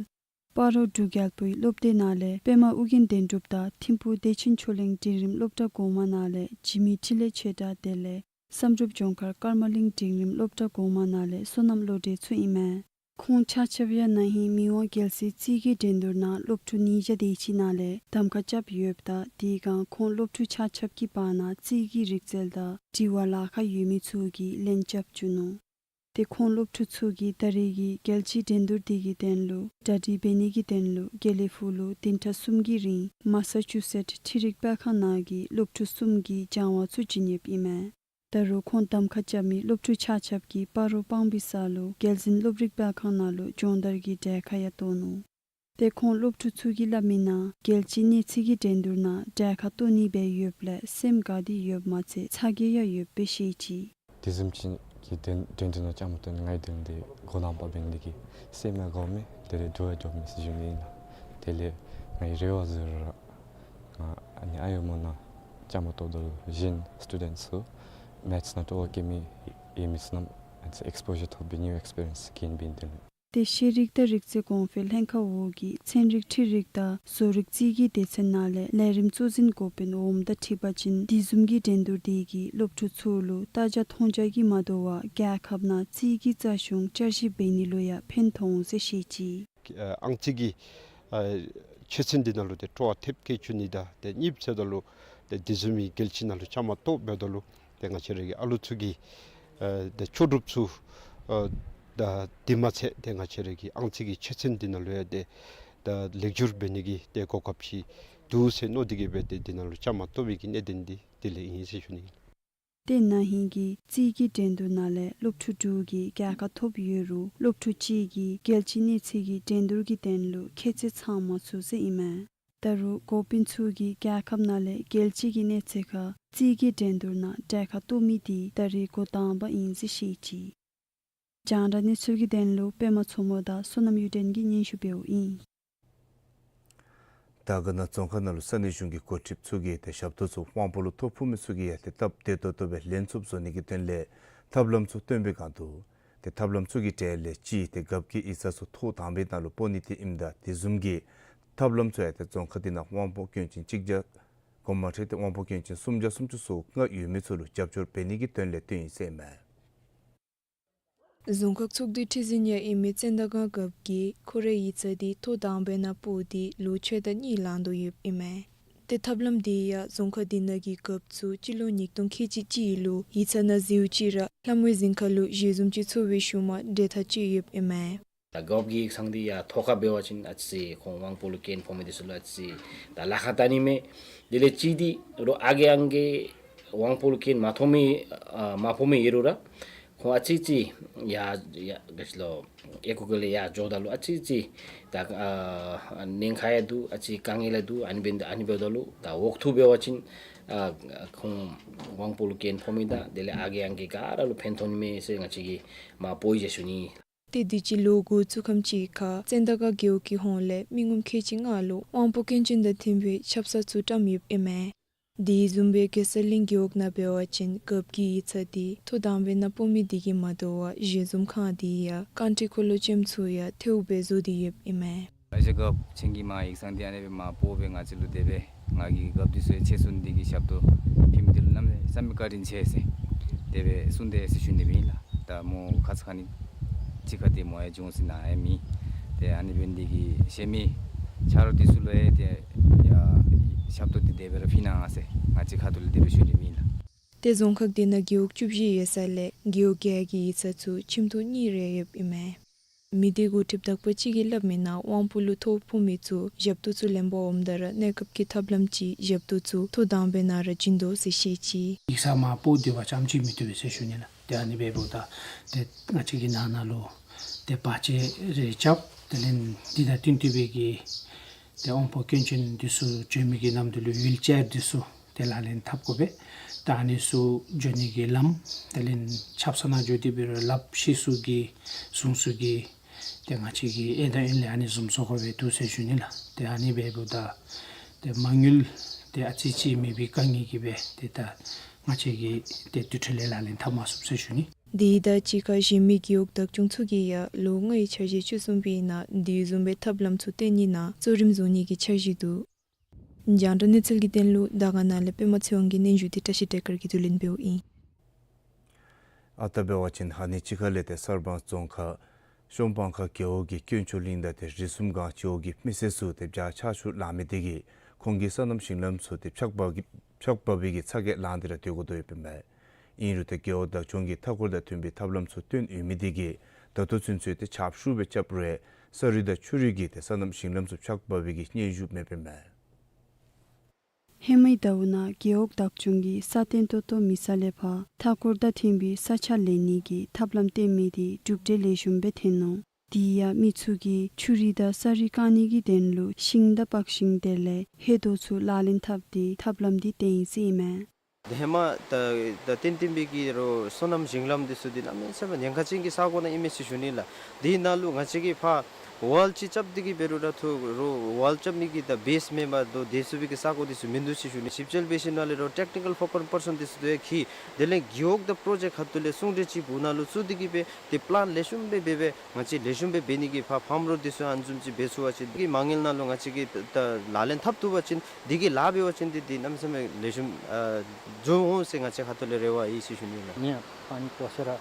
སྤ་རོ་འབྲུག་རྒྱལ་པོའི་སློབ་སྡེ་ནང་ལས་པདྨ་ཨོ་རྒྱན་བདེན་གྲུབ་དང་ཐིམ་ཕུག་བདེ་ཆེན་ཆོས་གླིང་འབྲིང་རིམ་སློབ་གྲྭ་གོང་མ་ནང་ལས་འཇིགས་མེད་འཕྲིན་ལས་ཆོས་གྲགས། དེ་ལས་བསམ་གྲུབ་ལྗོངས་མཁར་ཀརྨ་གླིང་འབྲིང་རིམ་སློབ་གྲྭ་གོང་མ་ནང་ལས་བསོད་ནམས་བློ་གྲོས་ཚུ་ཨིན་མས། ཁོང་ཆ་ཁྱབ་ཡང་ན་ཧིང་མི་དབང་རྒྱལ་སྲས་རྩིས་ཀྱི་འགྲན་བསྡུར་ནང་སློབ་ཕྲུག་ཉིས་བརྒྱ་དེ་ཅིག་ནང་ལས་གདམ་ཁ་རྐྱབ་ཡོདཔ་ད་དེ་སྒང་ཁོང་སློབ་ཕྲུག་ཆ་ཁྱབ་ཀྱི་བར་ན་རྩིས་ཀྱི་རིག་རྩལ་དང་འབྲེལ་བ་ལཱ་ཁག་ཡོད་མི་ཚུ་གིས་ལན་རྐྱབ་བཅུག་ནུག། ཏེ་ཁོང་སློབ་ཕྲུག་ཚུ་གིས་ད་རེས་ཀྱི་རྒྱལ་སྤྱིའི་འགྲན་བསྡུར་དེ་གི་དོན་ལུ་གྲ་སྒྲིག་འབད་ནི་གི་དོན་ལུ་དགེ་ལེགས་ཕུག་ལུ་བདུན་ཕྲག་གསུམ་གྱི་རིང་མ་ས་ཅུ་སེཊ་འཕྲུལ་རིག་པར་ཁང་ནང་གི་སློབ་ཕྲུག་གསུམ་གྱི་སྦྱང་བ་ཚུ་བྱིན་ཡོདཔ་ཨིན་མས། ད་རུང་ཁོང་གདམ་ཁ་རྐྱབ་མི་སློབ་ཕྲུག་ཆ་ཁྱབ་ཀྱིས་སྤ་རོ་སྤང་སྦིས་ས་ལུ་རྒྱལ་འཛིན་སློབ་རིག་པར་ཁང་ནང་ལུ་སྦྱོང་བརྡར་གྱི་གྲལ་ཁར་ཡང་གཏོགས་ནུག། ཏེ་ཁོང་སློབ་ཕྲུག་ཚུ་གིས་སླབ་མིའི་ནང་རྒྱལ་སྤྱིའི་གནས་ཚད་ཀྱི་འགྲན་བསྡུར་ནང་གྲལ་ཁར་གཏོགས་ནི་འབད་ཡོདཔ་ལས་སེམས་དགའ་སྟེ་ཡོདཔ་མ་ཚད་ཚ་གྱང་ཡང་ཡོདཔ་སྦེ་བཤད་ཅི། དེ་བཟུམ་ཅིག་གི་འགྲན་འགྲན་བསྡུར་ནང་བཅའ་མར་གཏོགས་ནི་ང་གི་དོན་ལུ་འགོ་དང་པ་འབད་ནི་དེ་གིས་སེམས་ཡང་དགའཝ་མས། དེ་ལས་འདྲོག་ཡང་འདྲོགཔ་མས་ཟེར་ཞུ་ནི་ཨིན་ལགས། དེ་ལས་ངེའི་རེ་བ་ཟེར་རུང་ར་ང་ཨ་ནི་ཨ་ཡོད་མོ་ནང་བཅའ་མར་གཏོགས་ད་ལུ་གཞན་སི་ཊུ་ཌེནཊསི་ཚུ་མེཐསི་ནང་སྤྲོ་བ་བསྐྱེད་མི་ཡོད་མི་ཚུ་རྣམས་ཨེགསི་པོ་ཞར་ཐོབ་པའི་ནིའུ་ཨེགསི་པི་རི་ཡེནསི་གེན་འབད་ནི་དེ་ལགས། ཏེ་ཤེས་རིག་དང་རིག་རྩལ་གོང་འཕེལ་ལྷན་ཁག་འོག་གི་ཚན་རིག་འཕྲུལ་རིག་དང་བཟོ་རིག་རྩིས་ཀྱི་སྡེ་ཚན་ནང་ལས་ལས་རིམ་གཙོ་འཛིན་འགོ་དཔོན་འོགམ་དང་འཁྲིལ་བ་ཅིན་དེ་བཟུམ་གྱི་འགྲན་བསྡུར་དེ་གིས་སློབ་ཕྲུག་ཚུ་ལུ་ལྟ་རྒྱ་མཐོང་རྒྱ་གིས་མ་དོ་བར་རྒྱལ་ཁབ་ནང་རྩིས་ཀྱི་རྩ་གཞུང་བསྐྱར་ཞིབ་འབད་ནི་ལུ་ཡང་ཕན་ཐོགས་འོང་ཟེར་བཤད་ཅི། ཨ་ཨང་རྩིས་ཀྱི་ཨ་ཆོས་ཚན་འདི་ནང་ལུ་ཏེ་སྤྲོ་བ་ཐེབས་བསྐྱེད་བཅུག་ནི་དང་ཏེ་གཉིས་པ་ཟེརཝ་ད་ལུ་ཏེ་དེ་བཟུམ་མའི་རྒྱལ་སྤྱི་ནང་ལུ་བཅའ་མར་གཏོགས་འབདཝ་ད་ལུ་ཏེ་ང་བཅས་ར་གི་ཨ་ལུ་ཚུ་གིས་ཨ་ཏེ་ལྕོགས་གྲུབ་ཚུ་ཨ་ད་དེ་མ་ཚད་ཏེ་ང་བཅས་ར་གི་ཨང་རྩིས་ཀྱི་ཆོས་ཚན་འདི་ནང་ལུ་ཡང་ཏེ་ད་ལེགས་བསྒྱུར་འབད་ནི་གི་ཏེ་གོ་སྐབས་ཅིག་འདུག་ཟེར་མནོ་སྟེ་གིས་སྦེ་ཏེ་འདི་ནང་ལུ་བཅའ་མར་གཏོགས་པའི་གི་གནད་དོན་འདི་དེ་ལས་ཨིན་ཟེར་ཞུ་ནི་ཨིན། ཏེ་ན་ཧིང་གི་རྩིས་ཀྱི་འགྲན་བསྡུར་ནང་ལས་སློབ་ཕྲུག་དྲུག་གིས་རྒྱལ་ཁ་ཐོབ་ཡོད་རུང་སློབ་ཕྲུག་གཅིག་གིས་རྒྱལ་སྤྱིའི་གནས་ཚད་ཀྱི་འགྲན་བསྡུར་གྱི་དོན་ལུ་ཁྱད་ཚད་ཚང་མ་ཚུད་ས་ཨིན་མས། ད་རུང་འགོ་དཔོན་ཚུ་གིས་རྒྱལ་ཁབ་ནང་ལས་རྒྱལ་སྤྱི་གི་གནས་ཚད་ཁར་རྩིས་ཀྱི་འགྲན་བསྡུར་ནང་གྲལ་ཁར་གཏོགས་མི་དེ་ད་རེས་འགོ་དང་པ་ཨིན་ཟེར་བཤད་ཅི། རྒྱང་བསྒྲགས་གནས་ཚུལ་གྱི་དོན་ལུ་པདྨ་མཚོ་མོ་དང་བསོད་ནམས་གཡུ་སྒྲོན་གྱིས་སྙན་ཞུ་འབདཝ་ཨིན། དར་དཀར་ན་རྫོང་ཁག་ནང་ལུ་ས་གནས་གཞུང་གི་འགོ་ཁྲིདཔ་ཚུ་གིས་ཏེ་ཞབས་ཏོག་ཚུ་དབང་པོ་ལུ་ཐོ་ཕོག་མི་ཚུ་གིས་ཡང་ཏེ་སྟབས་བདེ་ཏོག་ཏོ་སྦེ་ལེན་ཚུགསཔ་བཟོ་ནི་གི་དོན་ལས་ཐབས་ལམ་ཚུ་སྟོན་པའི་བསྒང་དུ་ཏེ་ཐབས་ལམ་ཚུ་གི་གྲས་ལས་གཅིག་ཏེ་རྒཔོ་གི་ཡིག་ཚང་ཚུ་ཐོག་དང་པའི་ནང་ལུ་སྤོ་ནི་དེ་ཨིནམ་ད་དེ་བཟུམ་གྱི་ཐབས་ལམ་ཚུ་ཡང་ཏེ་རྫོང་ཁག་འདི་ནང་དབང་པོ་སྐྱོན་ཅན་གཅིག་བརྒྱ་གོ་མ་ཁྲེ་ཏེ་དབང་པོ་སྐྱོན་ཅན་སུམ་བརྒྱ་སུམ་ཅུ་སོ་ལྔ་ཡོད་མི་ཚུ་ལུ་རྒྱབ་སྐྱོར་འབད་ནི་གི་དོན་ལས་བཏོན་ཡི་ཟེར་ཨིན་མས། རྫོང་ཁག་ཚོགས་འདུའི་ཁྲི་འཛིན་ཡང་ཨིན་མི་ཙན་དན་སྒང་རྒཔོ་གིས་ཁོ་རའི་ཡིག་ཚང་འདི་ཐོ་དང་པའི་ནང་སྤོ་སྟེ་ལོ་ཕྱེད་དང་གཉིས་ལང་དོ་ཡོདཔ་ཨིན་མས། ཏེ་ཐབས་ལམ་འདི་ཡང་རྫོང་ཁག་འདི་ནང་གི་རྒཔོ་ཚུ་སྤྱི་ལོ་ཉིས་སྟོང་ཁལ་གཅིག་གཅིག་ལུ་ཡིག་ཚང་ནང་ཟེརཝ་ཅིག་ར་ལྷམ་ངོའི་གཟིམ་ཁང་ལུ་ཞལ་འཛོམས་ཅིག་ཚོགས་པའི་ཤུལ་མ་འབྲེལ་ཐག་བཅད་ཡོདཔ་ཨིན་མས། ད་རྒཔོ་གི་ཡིག་ཚང་འདི་ཡང་ཐོག་ཁར་འབད་བ་ཅིན་ཨ་ཙི་ཁོང་དབང་པོ་ལུ་སྐྱོན་ཕོག་མི་འདི་ཚུ་ལུ་ཨ་ཙི་ད་ལཱ་ཁག་བལྟ་ནི་མས། དེ་ལས་གཅིག་འདི་རོགས་ཨ་རྒས་ཨང་རྒས་དབང་པོ་ལུ་སྐྱོན་མ་ཐོབ་མི་ཨ་མ་ཕོག་མི་ཡོད་རུང་ར་ཁོང་ཨ་ཙི་ཙི་ཡར་ཡར་ག་ཅི་ལོ་ཨེ་ཁུག་ཀ་ལས་ཡར་འགྱོཝ་ད་ལུ་ཨ་ཙི་ཙི་ད་ཨ་ཉེན་ཁ་ཡང་འདུག། ཨ་ཙི་དཀའ་ངལ་ཡང་འདུག། ཨ་ནི་འབད་ཨ་ནི་འབདཝ་ད་ལུ་ད་འོག་ཐུག་འབད་བ་ཅིན་ཨ་ཁོང་དབང་པོ་ལུ་སྐྱོན་ཕོག་མི་དང་དེ་ལས་ཨ་རྒས་ཨང་རྒས་ག་ར་ལུ་ཕན་ཐོགས་ནི་མས་ཟེར་ང་བཅས་ཀྱིས་མར་སྤོ་ཡི་ཟེར་ཞུ་ནི། ཏེ་དུས་ཅི་ལོ་འགོ་བཙུགས་ཁམས་ཅིག་ཁར་ཙན་དན་སྒང་རྒེད་འོག་གི་ཧོངས་ལས་མི་ངོམ་ཁལ་གཅིག་ལྔ་ལུ་དབང་པོ་སྐྱོན་ཅན་དང་མཐུན་པའི་ཆབ་གསང་ཚུ་བཀྲམ་ཡོདཔ་ཨིན་མས། དེ་བཟུམ་སྦེ་གེ་སར་གླིང་རྒེད་འོག་ནང་འབད་བ་ཅིན་རྒཔོ་གི་ཡིག་ཚང་འདི་ཐོ་དང་པའི་ནང་སྤོ་མི་དེ་གིས་མ་དོ་བར་ཞལ་འཛོམས་ཁང་དེ་ཡང་རྐང་ཁྲི་འཁོར་ལོ་ཅན་ཚུ་ཡང་ཐལཝ་སྦེ་བཟོ་སྟེ་ཡོདཔ་ཨིན་མས། ཨ་ཞེ་རྒཔོ་ཁྱེད་ཀྱིས་མར་ཡིག་ཚང་འདི་ཨ་ནི་སྦེ་མར་སྤོ་སྦེ་ང་བཅས་ལུ་དེ་སྦེ་ང་གིས་རྒཔོ་འདི་ཚུ་ཡང་ཆེད་གསུང་འདི་གི་ཞབས་ཏོག་ཕུལ་མི་འདི་ལུ་གནམ་མེད་ས་མེད་བཀའ་དྲིན་ཆེ་ཟེར་དེ་སྦེ་གསུངས་ཏེ་ཟེར་ཞུ་ནི་ཨིན་ལགས། ད་མོ་ཁ་ཙ་ཁ་ཉིནམ་ཅིག་ཁར་ཏེ་མོ་ཡང་བྱོན་སོ་ནུག། ཡར་མེད། ཏེ་ཨ་ནི་འབད་ནི་དེ་གིས་གཞན་མི་ཆ་རོགས་འདི་ཚུ་ལུ་ཡང་ཏེ་ཡར་ཞབས་ཏོག་འདི་དེ་སྦེ་ར་ཕུལ་གནང་ཟེར་ང་བཅས་ཁ་ཐུག་ལས་དེ་སྦེ་ཞུ་ནི་ཨིན་ལགས། ཏེ་རྫོང་ཁག་འདི་ནང་རྒེད་འོག་བཅུ་བཞི་ཡོད་ས་ལས་རྒེད་འོག་བརྒྱད་ཀྱི་ཡིག་ཚང་ཚུ་ཁྱིམ་ཐོག་གཉིས་རེ་ཡོདཔ་ཨིན་མས། མི་སྡེ་འགོ་ཁྲིདཔ་དག་པ་ཅིག་གིས་སླབ་མིའི་ནང་དབང་པོ་ལུ་ཐོ་ཕོག་མི་ཚུ་ཞབས་ཏོག་ཚུ་ལེན་པར་འོངམ་ད་ར་གནས་སྐབས་ཀྱི་ཐབས་ལམ་གྱིས་ཞབས་ཏོག་ཚུ་ཐོ་དང་པའི་ནང་ར་བྱིན་དོ་ཟེར་བཤད་ཅི། ཡིག་ཚང་མར་སྤོ་སྡོད་པ་ཙམ་ཅིག་མི་བཏུབ་པས་ཟེར་ཞུ་ནི་ལགས། ཏེ་ཨ་ནི་འབདཝ་ད་ཏེ་ང་བཅས་ཀྱིས་ནང་ན་ལུ་ཏེ་བར་ཆད་རེ་རྐྱབ། དེ་ལས་འདི་དང་བསྟུན་ཏེ་སྦེ་གི་ཏེ་དབང་པོ་སྐྱོན་ཅན་འདི་ཚུ་བྱོན་མི་གི་ནམ་དུས་ལུ་ཝིལ་ཅེར་འདི་ཚུ་ཏེ་ལག་ལེན་འཐབ་དགོ་པས། ད་ཨ་ནི་ཚུ་འགྱོ་ནི་གི་ལམ་དེ་ལས་ཆབ་གསང་ནང་འགྱོ་སྟེ་འབད་རུང་ལགཔ་ཤི་སོང་གི་གསུང་སོང་གི་ཏེ་ང་བཅས་ཀྱིས་ཨེ་དང་ཨིན་ལས་ཨ་ནི་བཟུམ་བཟོ་དགོ་པས་འདུག་ཟེར་ཞུ་ནི་ལགས། ཏེ་ཨ་ནི་འབདཝ་ད་ཏེ་མ་དངུལ་ཏེ་ཨ་ཙི་ཅིག་མེད་པའི་དཀའ་ངལ་གྱིས་སྦེ་ཏེ་ད་ང་བཅས་ཀྱིས་ཏེ་དེ་འཕྲོ་ལས་ལག་ལེན་འཐབ་མ་ཚུགས་ཟེར་ཞུ་ནི། དེ་དང་གཅིག་ཁར་གཞན་མི་རྒེད་འོག་བདག་སྐྱོང་ཚུ་གིས་ཡང་ལོ་ལྔའི་འཆར་གཞི་བཅུ་གསུམ་པའི་ནང་དེ་བཟུམ་སྦེ་ཐབས་ལམ་ཚུ་བཏོན་ནི་ནང་གཙོ་རིམ་བཟུང་ནི་གི་འཆར་གཞི་འདུག། རྒྱང་བསྒྲགས་གནས་ཚུལ་གྱི་དོན་ལུ་དར་དཀར་ན་ལས་པདྨ་ཚེ་དབང་གིས་སྙན་ཞུ་འདི་བཀྲ་ཤིས་བདེ་དཀར་གྱིས་བསྡུ་ལེན་འབདཝ་ཨིན། ཨ་རྟག་འབད་བ་ཅིན་ཧ་ནི་ཅིག་ཁ་ལས་ཏེ་གསར་སྤང་རྫོང་ཁག་ཤོམ་སྤང་ཁ་རྒེད་འོག་གི་དཀོན་མཆོག་གླིང་དང་ཏེ་རི་གསུམ་སྒང་སྤྱི་འོག་གི་མི་སེར་ཚུ་ཏེ་བྱཱར་ཆར་ཆུ་ལང་མི་དེ་གིས་ཁོང་གི་སོ་ནམ་ཞིང་ལམ་ཚུ་ཏེ་འཕྱག་འབག་གི་འཕྱག་འབག་པའི་གི་ཚ་གྱང་ལངས་ཏེ་ར་སྡོད་དགོ་དོ་ཡོདཔ་ཨིན་མས། ཨིན་རུང་ཏེ་རྒེད་འོག་བདག་སྐྱོང་གིས་མཐའ་འཁོར་དང་མཐུན་པའི་ཐབས་ལམ་ཚུ་བཏོན་ཡོད་མི་དེ་གིས་ད་ལྟོ་ཚུན་ཚོད་ཏེ་ཆརཔ་ཤུགས་སྦེ་རྐྱབ་རུང་ས་རུད་དང་ཆུ་རུད་ཀྱིས་ཏེ་སོ་ནམ་ཞིང་ལམ་ཚུ་ཕྱགས་འབག་པའི་གི་སྙན་ཞུ་མེདཔ་ཨིན་མས། ཧེ་མའི་ཟླཝ་ནང་རྒེད་འོག་བདག་སྐྱོང་གིས་ས་བརྟན་ཏོག་ཏོ་མེད་ས་ལས་ཕར་མཐའ་འཁོར་དང་མཐུན་པའི་ས་ཆ་ལེན་ནི་གི་ཐབས་ལམ་བཏོན་མི་དེ་གྲུབ་འབྲས་ལེགས་ཤོམ་སྦེ་ཐོན་ནུག། དེ་ཡང་མི་ཚུ་གིས་ཆུ་རུད་དང་ས་རུད་བཀག་ནི་གི་དོན་ལུ་ཤིང་དང་པག་ཤིང་དེ་ལས་ཧེ་རྡོ་ཚུ་ལག་ལེན་འཐབ་སྟེ་ཐབས་ལམ་དེ་བཏོན་ཡི་ཟེར་ཨིན་མས། ཧེ་མ་ད་ད་ཏན་ཏན་སྦེ་གི་རོགས་སོ་ནམ་ཞིང་ལམ་འདི་ཚུ་འདི་གནམ་མེད་ས་མེད་ཉེན་ཁ་ཅན་གྱི་ས་གོ་ནང་ཨིན་མས་ཟེར་ཞུ་ནི་ལགས། དེ་ནང་ལུ་ང་བཅས་ཀྱིས་ཕར་ཝཱལ་ཅིག་རྐྱབ་སྟེ་གི་འབད་རུང་ར་ཐུག་རོགས་ཝཱལ་རྐྱབ་མི་གི་ད་བེསི་མེན་པར་དོ་དེ་ཚུ་སྦེ་གི་ས་གོ་འདི་ཚུ་མིན་འདུག་ཟེར་ཞུ་ནི། ཞིབ་དཔྱད་འབད་ཞིནམ་ལས་རོགས་ཊེཀ་ནི་ཀཱལ་ཕོ་ཀཱལ་པར་སཱན་འདི་ཚུ་དེ་ཡང་གིས་དེ་ལས་རྒེད་འོག་དང་པྲོ་ཇེཀཊ་ཁ་ཐུག་ལས་གསུང་གྲོས་ཅིག་འབུལ་ནང་ལུ་བཙུགས་ཏེ་གི་སྦེ་ཏེ་པི་ལཱན་ལེགས་ཤོམ་སྦེ་འབད་སྦེ་ང་བཅས་ལེགས་ཤོམ་སྦེ་འབད་ནི་གི་ཕར་ཕཱམ་རོཌ་འདི་ཚུ་ཨ་ནི་བཟུམ་ཅིག་འབད་ཚུགས་པ་ཅིན་དེ་གི་མ་དངུལ་ནང་ལུ་ང་བཅས་ཀྱིས་ད་ལག་ལེན་འཐབ་བཏུབ་པ་ཅིན་དེ་གི་ལཱ་འབད་བ་ཅིན་དེ་དེ་གནམ་མེད་ས་མེད་ལེགས་ཤོམ་ཨ་འགྱོ་འོང་ཟེར་ང་བཅས་ཁ་ཐུག་ལས་རེ་བ་ཡོད་ཟེར་ཞུ་ནི་ལགས།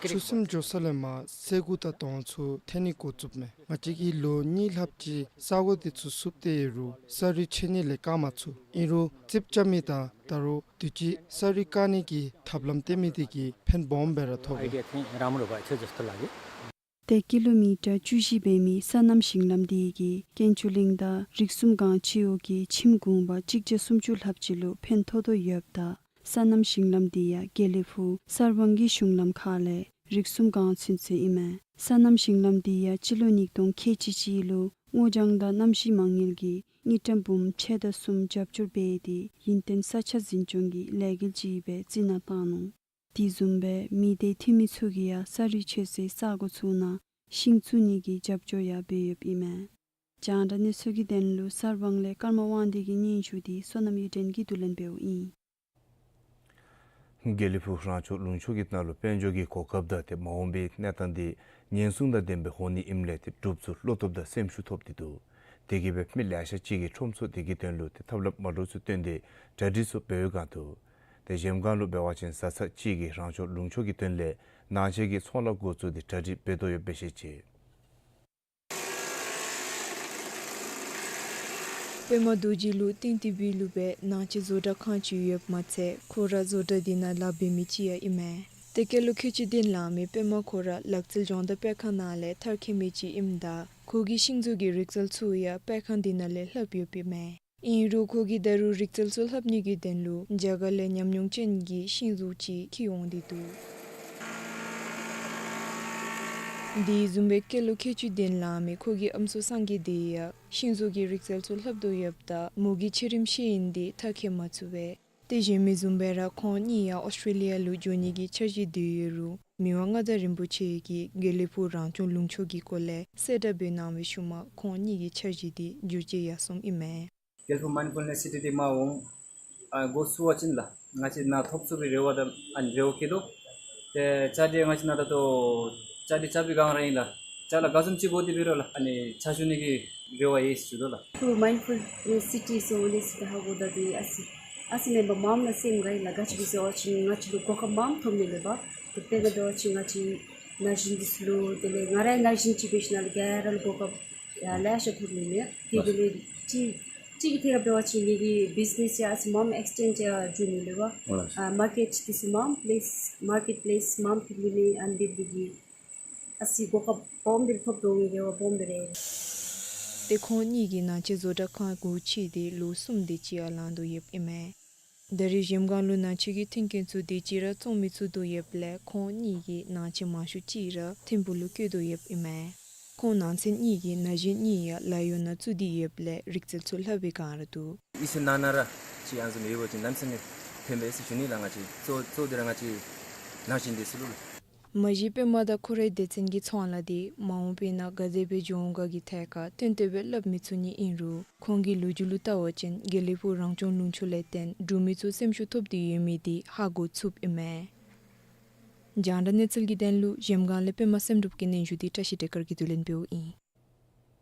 ཆུ་སྲིན་འགྱོ་ས་ལས་མར་སེར་ཀ་དང་དོང་ཚུ་ཐོན་ནི་འགོ་བཙུགསཔ་མས། ང་བཅས་ཀྱིས་ལོ་གཉིས་ལྷགཔ་ཅིག་ས་གོ་འདི་ཚུ་བསུབ་སྟེ་ཡོད་རུང་ས་རུད་ཆད་ནི་ལས་བཀག་མ་ཚུགས། ཨིན་རུང་རྩིགཔ་རྐྱབ་མི་དང་ད་རུང་དུས་ཅི་ས་རུད་བཀག་ནི་གི་ཐབས་ལམ་བཏོན་མི་དེ་གིས་ཕན་སྦོམ་སྦེ་ར་ཐོགས་པས། ཏེ་ཀི་ལོ་མི་ཊར་བཅུ་བཞི་འབད་མི་སོ་ནམ་ཞིང་ལམ་དེ་གིས་དཀོན་མཆོག་གླིང་དང་རིགས་གསུམ་སྒང་སྤྱི་འོག་གི་ཁྱིམ་གུང་པ་གཅིག་བརྒྱ་སུམ་ཅུ་ལྷགཔ་ཅིག་ལུ་ཕན་ཐོགས་དོ་ཡོདཔ་ད་སོ་ནམ་ཞིང་ལམ་དེ་ཡང་དགེ་ལེགས་ཕུག་གསར་སྤང་གི་གཞུང་ལམ་ཁ་ལས་རིགས་གསུམ་སྒང་ཚུན་ཚོད་ཨིན་མས། སོ་ནམ་ཞིང་ལམ་དེ་ཡང་སྤྱི་ལོ་ཉིས་སྟོང་ཁལ་གཅིག་གཅིག་ལུ་སྔོ་ལྗང་དང་གནམ་གཤིས་མ་དངུལ་གྱིས་དངུལ་ཀྲམ་འབུམ་ཕྱེད་དང་གསུམ་རྒྱབ་སྐྱོར་འབད་དེ་ཡུན་བརྟན་ས་ཆ་འཛིན་སྐྱོང་གི་ལས་འགུལ་ཅིག་སྦེ་རྩི་ནག་བཏང་ནུག། དེ་བཟུམ་སྦེ་མི་སྡེ་འཐུས་མི་ཚུ་གིས་ཡང་ས་རུད་ཆད་སའི་ས་གོ་ཚུ་ནང་ཤིང་བཙུགས་ནི་གི་རྒྱབ་སྐྱོར་ཡང་འབད་ཡོདཔ་ཨིན་མས། རྒྱང་བསྒྲགས་གནས་ཚུལ་གྱི་དོན་ལུ་གསར་སྤང་ལས་ཀརྨ་དབང་འདུས་ཀྱི་སྙན་ཞུ་དེ་བསོད་ནམས་གཡུ་སྒྲོན་གྱིས་བསྡུ་ལེན་འབདཝ་ཨིན། དགེ་ལེགས་ཕུག་རང་སྐྱོང་ལུང་ཕྱོགས་ཀྱི་ནང་ལུ་དཔལ་འབྱོར་གྱི་གོ་སྐབས་དང་ཏེ་མ་འོངས་པའི་གནས་སྟངས་དེ་ཉེན་སྲུང་དང་ལྡན་པའི་འོང་ནི་ཨིནམ་ལས་ཏེ་འབྲུགཔ་ཚུ་བློ་སྟོབས་དང་སེམས་ཤུགས་ཐོབ་སྟེ་འདུག། དེ་གིས་སྦེ་མི་ལེ་ཤ་ཅིག་གིས་ཁྲོམ་ཚུ་དེ་གི་དོན་ལུ་ཏེ་ཐབས་ལམ་མ་འདྲཝ་ཚུ་བཏོན་ཏེ་གྲ་སྒྲིག་ཚུ་འབད་བའི་སྒང་དུ་ཏེ་གཞལམ་སྒང་ལུ་འབད་བ་ཅིན་བཟའ་ཚང་ཅིག་གིས་རང་སྐྱོང་ལུང་ཕྱོགས་ཀྱི་དོན་ལས་ནང་ཆས་ཀྱི་ཚོང་ལཱ་འགོ་བཙུགས་ཏེ་གྲ་སྒྲིག་འབད་དོ་ཡོདཔ་སྦེ་བཤད་ཅི། པདྨ་རྡོ་རྗེ་ལུ་ཏིང་ཏི་བི་ལུ་སྦེ་ནང་ཆས་བཟོ་གྲྭ་ཁང་ཅིག་ཡོདཔ་མ་ཚད་ཁོ་ར་བཟོ་གྲྭ་དེ་ནང་ལཱ་འབད་མི་ཅིག་ཡང་ཨིན་མས། ཏེ་སྐྱེས་ལོ་ཁལ་གཅིག་བདུན་ལང་མི་པདྨ་ཁོ་ར་ལག་རྩལ་སྦྱོང་བརྡར་སྤེལ་ཁང་ནང་ལས་མཐར་འཁྱོལ་མི་ཅིག་ཨིནམ་ད་ཁོ་གིས་ཤིང་བཟོ་གི་རིག་རྩལ་ཚུ་ཡང་སྤེལ་ཁང་དེ་ནང་ལས་ལྷབ་ཡོདཔ་ཨིན་མས། ཨིན་རུང་ཁོ་གིས་ད་རུང་རིག་རྩལ་ཚུ་ལྷབ་ནི་གི་དོན་ལུ་རྒྱ་གར་ལས་ཉམས་མྱོང་ཅན་གྱི་ཤིང་བཟོ་ཅིག་འཁྱིད་འོང་སྟེ་འདུག། དེ་བཟུམ་སྦེ་སྐྱེས་ལོ་ཁལ་གཅིག་བདུན་ལང་མི་ཁོ་གི་ཨམ་སྲུ་སངས་རྒྱས་དེ་ཡང་ཤིང་བཟོ་གི་རིག་རྩལ་ཚུ་ལྷབ་དོ་ཡོདཔ་ད་མོ་གིས་ཆེ་རིམ་ཤེས་ཡོན་དེ་མཐར་འཁྱོལ་མ་ཚུགས་པས། ཏེ་གཞན་མི་བཟུམ་སྦེ་ར་ཁོང་གཉིས་ཡང་ཨོསི་ཊྲེ་ལི་ཡ་ལུ་འགྱོ་ནི་གི་འཆར་གཞི་དེ་ཡོད་རུང་མི་དབང་མངའ་བདག་རིན་པོ་ཆེ་གིས་དགེ་ལེགས་ཕུག་རང་སྐྱོང་ལུང་ཕྱོགས་ཀྱི་སྐོར་ལས་གསལ་བསྒྲགས་འབད་གནང་བའི་ཤུལ་མ་ཁོང་གཉིས་ཀྱི་འཆར་གཞི་དེ་བསྒྱུར་བཅོས་ཡར་སོངམ་ཨིན་མས། དགེ་ལེགས་ཕུག་མའིནཌ་ཕུལ་ནེསི་སི་ཊི་དེ་མ་འོངས་ཨ་འགོ་བཙུགས་པ་ཅིན་ལགས་ང་བཅས་ནཱ་ཐོབ་ཚུགས་པའི་རེ་བ་དང་ཨ་ནི་རེ་བ་བསྐྱེད་དོ། ཏེ་བཅའ་སྒྲིག་ང་བཅས་ནཱ་ད་ལྟོ་བཅའ་སྒྲིག་རྐྱབ་པའི་སྒང་ར་ཨིན་ལགས། ཅ་ལ་ག་བཟུམ་ཅིག་འབད་དེ་འབད་རུང་ལགས་ཨ་ནི་ཕྱག་ཞུ་ནི་གི་རེ་བ་ཡོད་ཟེར་ཞུ་དོ་ལགས། ཕུག་མའིནཌ་ཕུལ་ནེསི་ཊི་ཟེར་འོང་ནི་ཟེར་ད་ཧ་གོ་ད་དེ་ཨ་ཙི་ཨ་ཙི་མེན་པར་མངམ་ལས་སེམས་དགའ་ཡི་ལགས། ག་ཅི་སྦེ་ཟེར་བ་ཅིན་ང་བཅས་ལུ་གོ་སྐབས་མངམ་ཐོབ་ནི་ལས་པ། ཏེ་དཔེར་ན་འབད་བ་ཅིན་ང་བཅས་ན་གཞོན་འདི་ཚུ་ལུ་དེ་ལས་ང་ར་ཡང་ན་གཞོན་ཅིག་འབད་ཞིནམ་ལས་ག་ར་ལུ་གོ་སྐབས་ཡང་ལེ་ཤ་ཐོབ་ནི་མས། དེ་དེ་ལས་ཅིག་ཅིག་གི་ཐད་ཁར་འབད་བ་ཅིན་ངེ་གི་བིཛི་ནེསི་ཡང་ཨ་ཙི་མངམ་ཨེགསི་ཊེནཌ་ཡང་འགྱོ་ནི་ལས་པ། ཨ་མར་ཀེཊ་འདི་ཚུ་མངམ་པི་ལེསི་མར་ཀེཊ་པི་ལེསི་མངམ་ཐོབ་ནི་མས། ཨ་ནི་འདི་གིས་ཨ་ཙི་གོ་སྐབས་སྦོམ་སྦེ་ཐོབ་དོ་ཡོད་པ་སྦོམ་སྦེ་རེ། ཏེ་ཁོང་གཉིས་ཀྱིས་ནང་ཆས་བཟོ་གྲྭ་ཁང་སྒོ་ཕྱེ་སྟེ་ལོ་གསུམ་དེ་ཅིག་ཡང་ལང་དོ་ཡོདཔ་ཨིན་མས། ད་རེས་གཞལམ་སྒང་ལུ་ནང་ཆས་ཀྱི་མཐུན་རྐྱེན་ཚུ་དེ་ཅིག་ར་བཙོང་མི་ཚུགས་དོ་ཡོདཔ་ལས་ཁོང་གཉིས་ཀྱིས་ནང་ཆས་མང་ཤོས་ཅིག་ར་ཐིམ་ཕུག་ལུ་བཀོལ་དོ་ཡོདཔ་ཨིན་མས། ཁོང་ནང་ཚན་གཉིས་ཀྱི་ན་གཞོན་གཉིས་ཡང་ལཱ་གཡོག་ནང་བཙུགས་ཏེ་ཡོདཔ་ལས་རིག་རྩལ་ཚུ་ལྷབ་པའི་སྒང་ར་འདུག། ཨིན་ཟེར་ན་ན་ར་ཅིག་ཨ་ནི་བཟུམ་ཡོད་པ་ཅིན་གནམ་མེད་ས་མེད་ཕན་པས་ཟེར་ཞུ་ནི་ལགས། ང་བཅས་གཙོ་གཙོ་དེ་ར་ང་བཅས་ན་གཞོན་འདི་ཚུ་ལུ། མ་གཞི་པདྨ་དང་ཁོ་རའི་སྡེ་ཚན་གྱི་ཚོང་ལཱ་དེ་མ་འོངས་པའི་ནང་ག་དེ་སྦེ་འགྱོ་འོང་ག་གི་ཐད་ཁར་ཏན་ཏན་སྦེ་སླབ་མི་ཚུགས་ནི་ཨིན་རུང་ཁོང་གི་ལོ་རྒྱུས་ལུ་བལྟ་བ་ཅིན་དགེ་ལེགས་ཕུག་རང་སྐྱོང་ལུང་ཕྱོགས་ལས་བརྟེན་འབྲུག་མི་ཚུ་སེམས་ཤུགས་ཐོབ་སྟེ་ཡོད་མི་དེ་ཧ་གོ་ཚུགསཔ་ཨིན་མས། རྒྱང་བསྒྲགས་གནས་ཚུལ་གྱི་དོན་ལུ་གཞལམ་སྒང་ལས་པདྨ་བསམ་གྲུབ་ཀྱི་སྙན་ཞུ་དེ་བཀྲ་ཤིས་བདེ་དཀར་གྱིས་བསྡུ་ལེན་འབདཝ་ཨིན།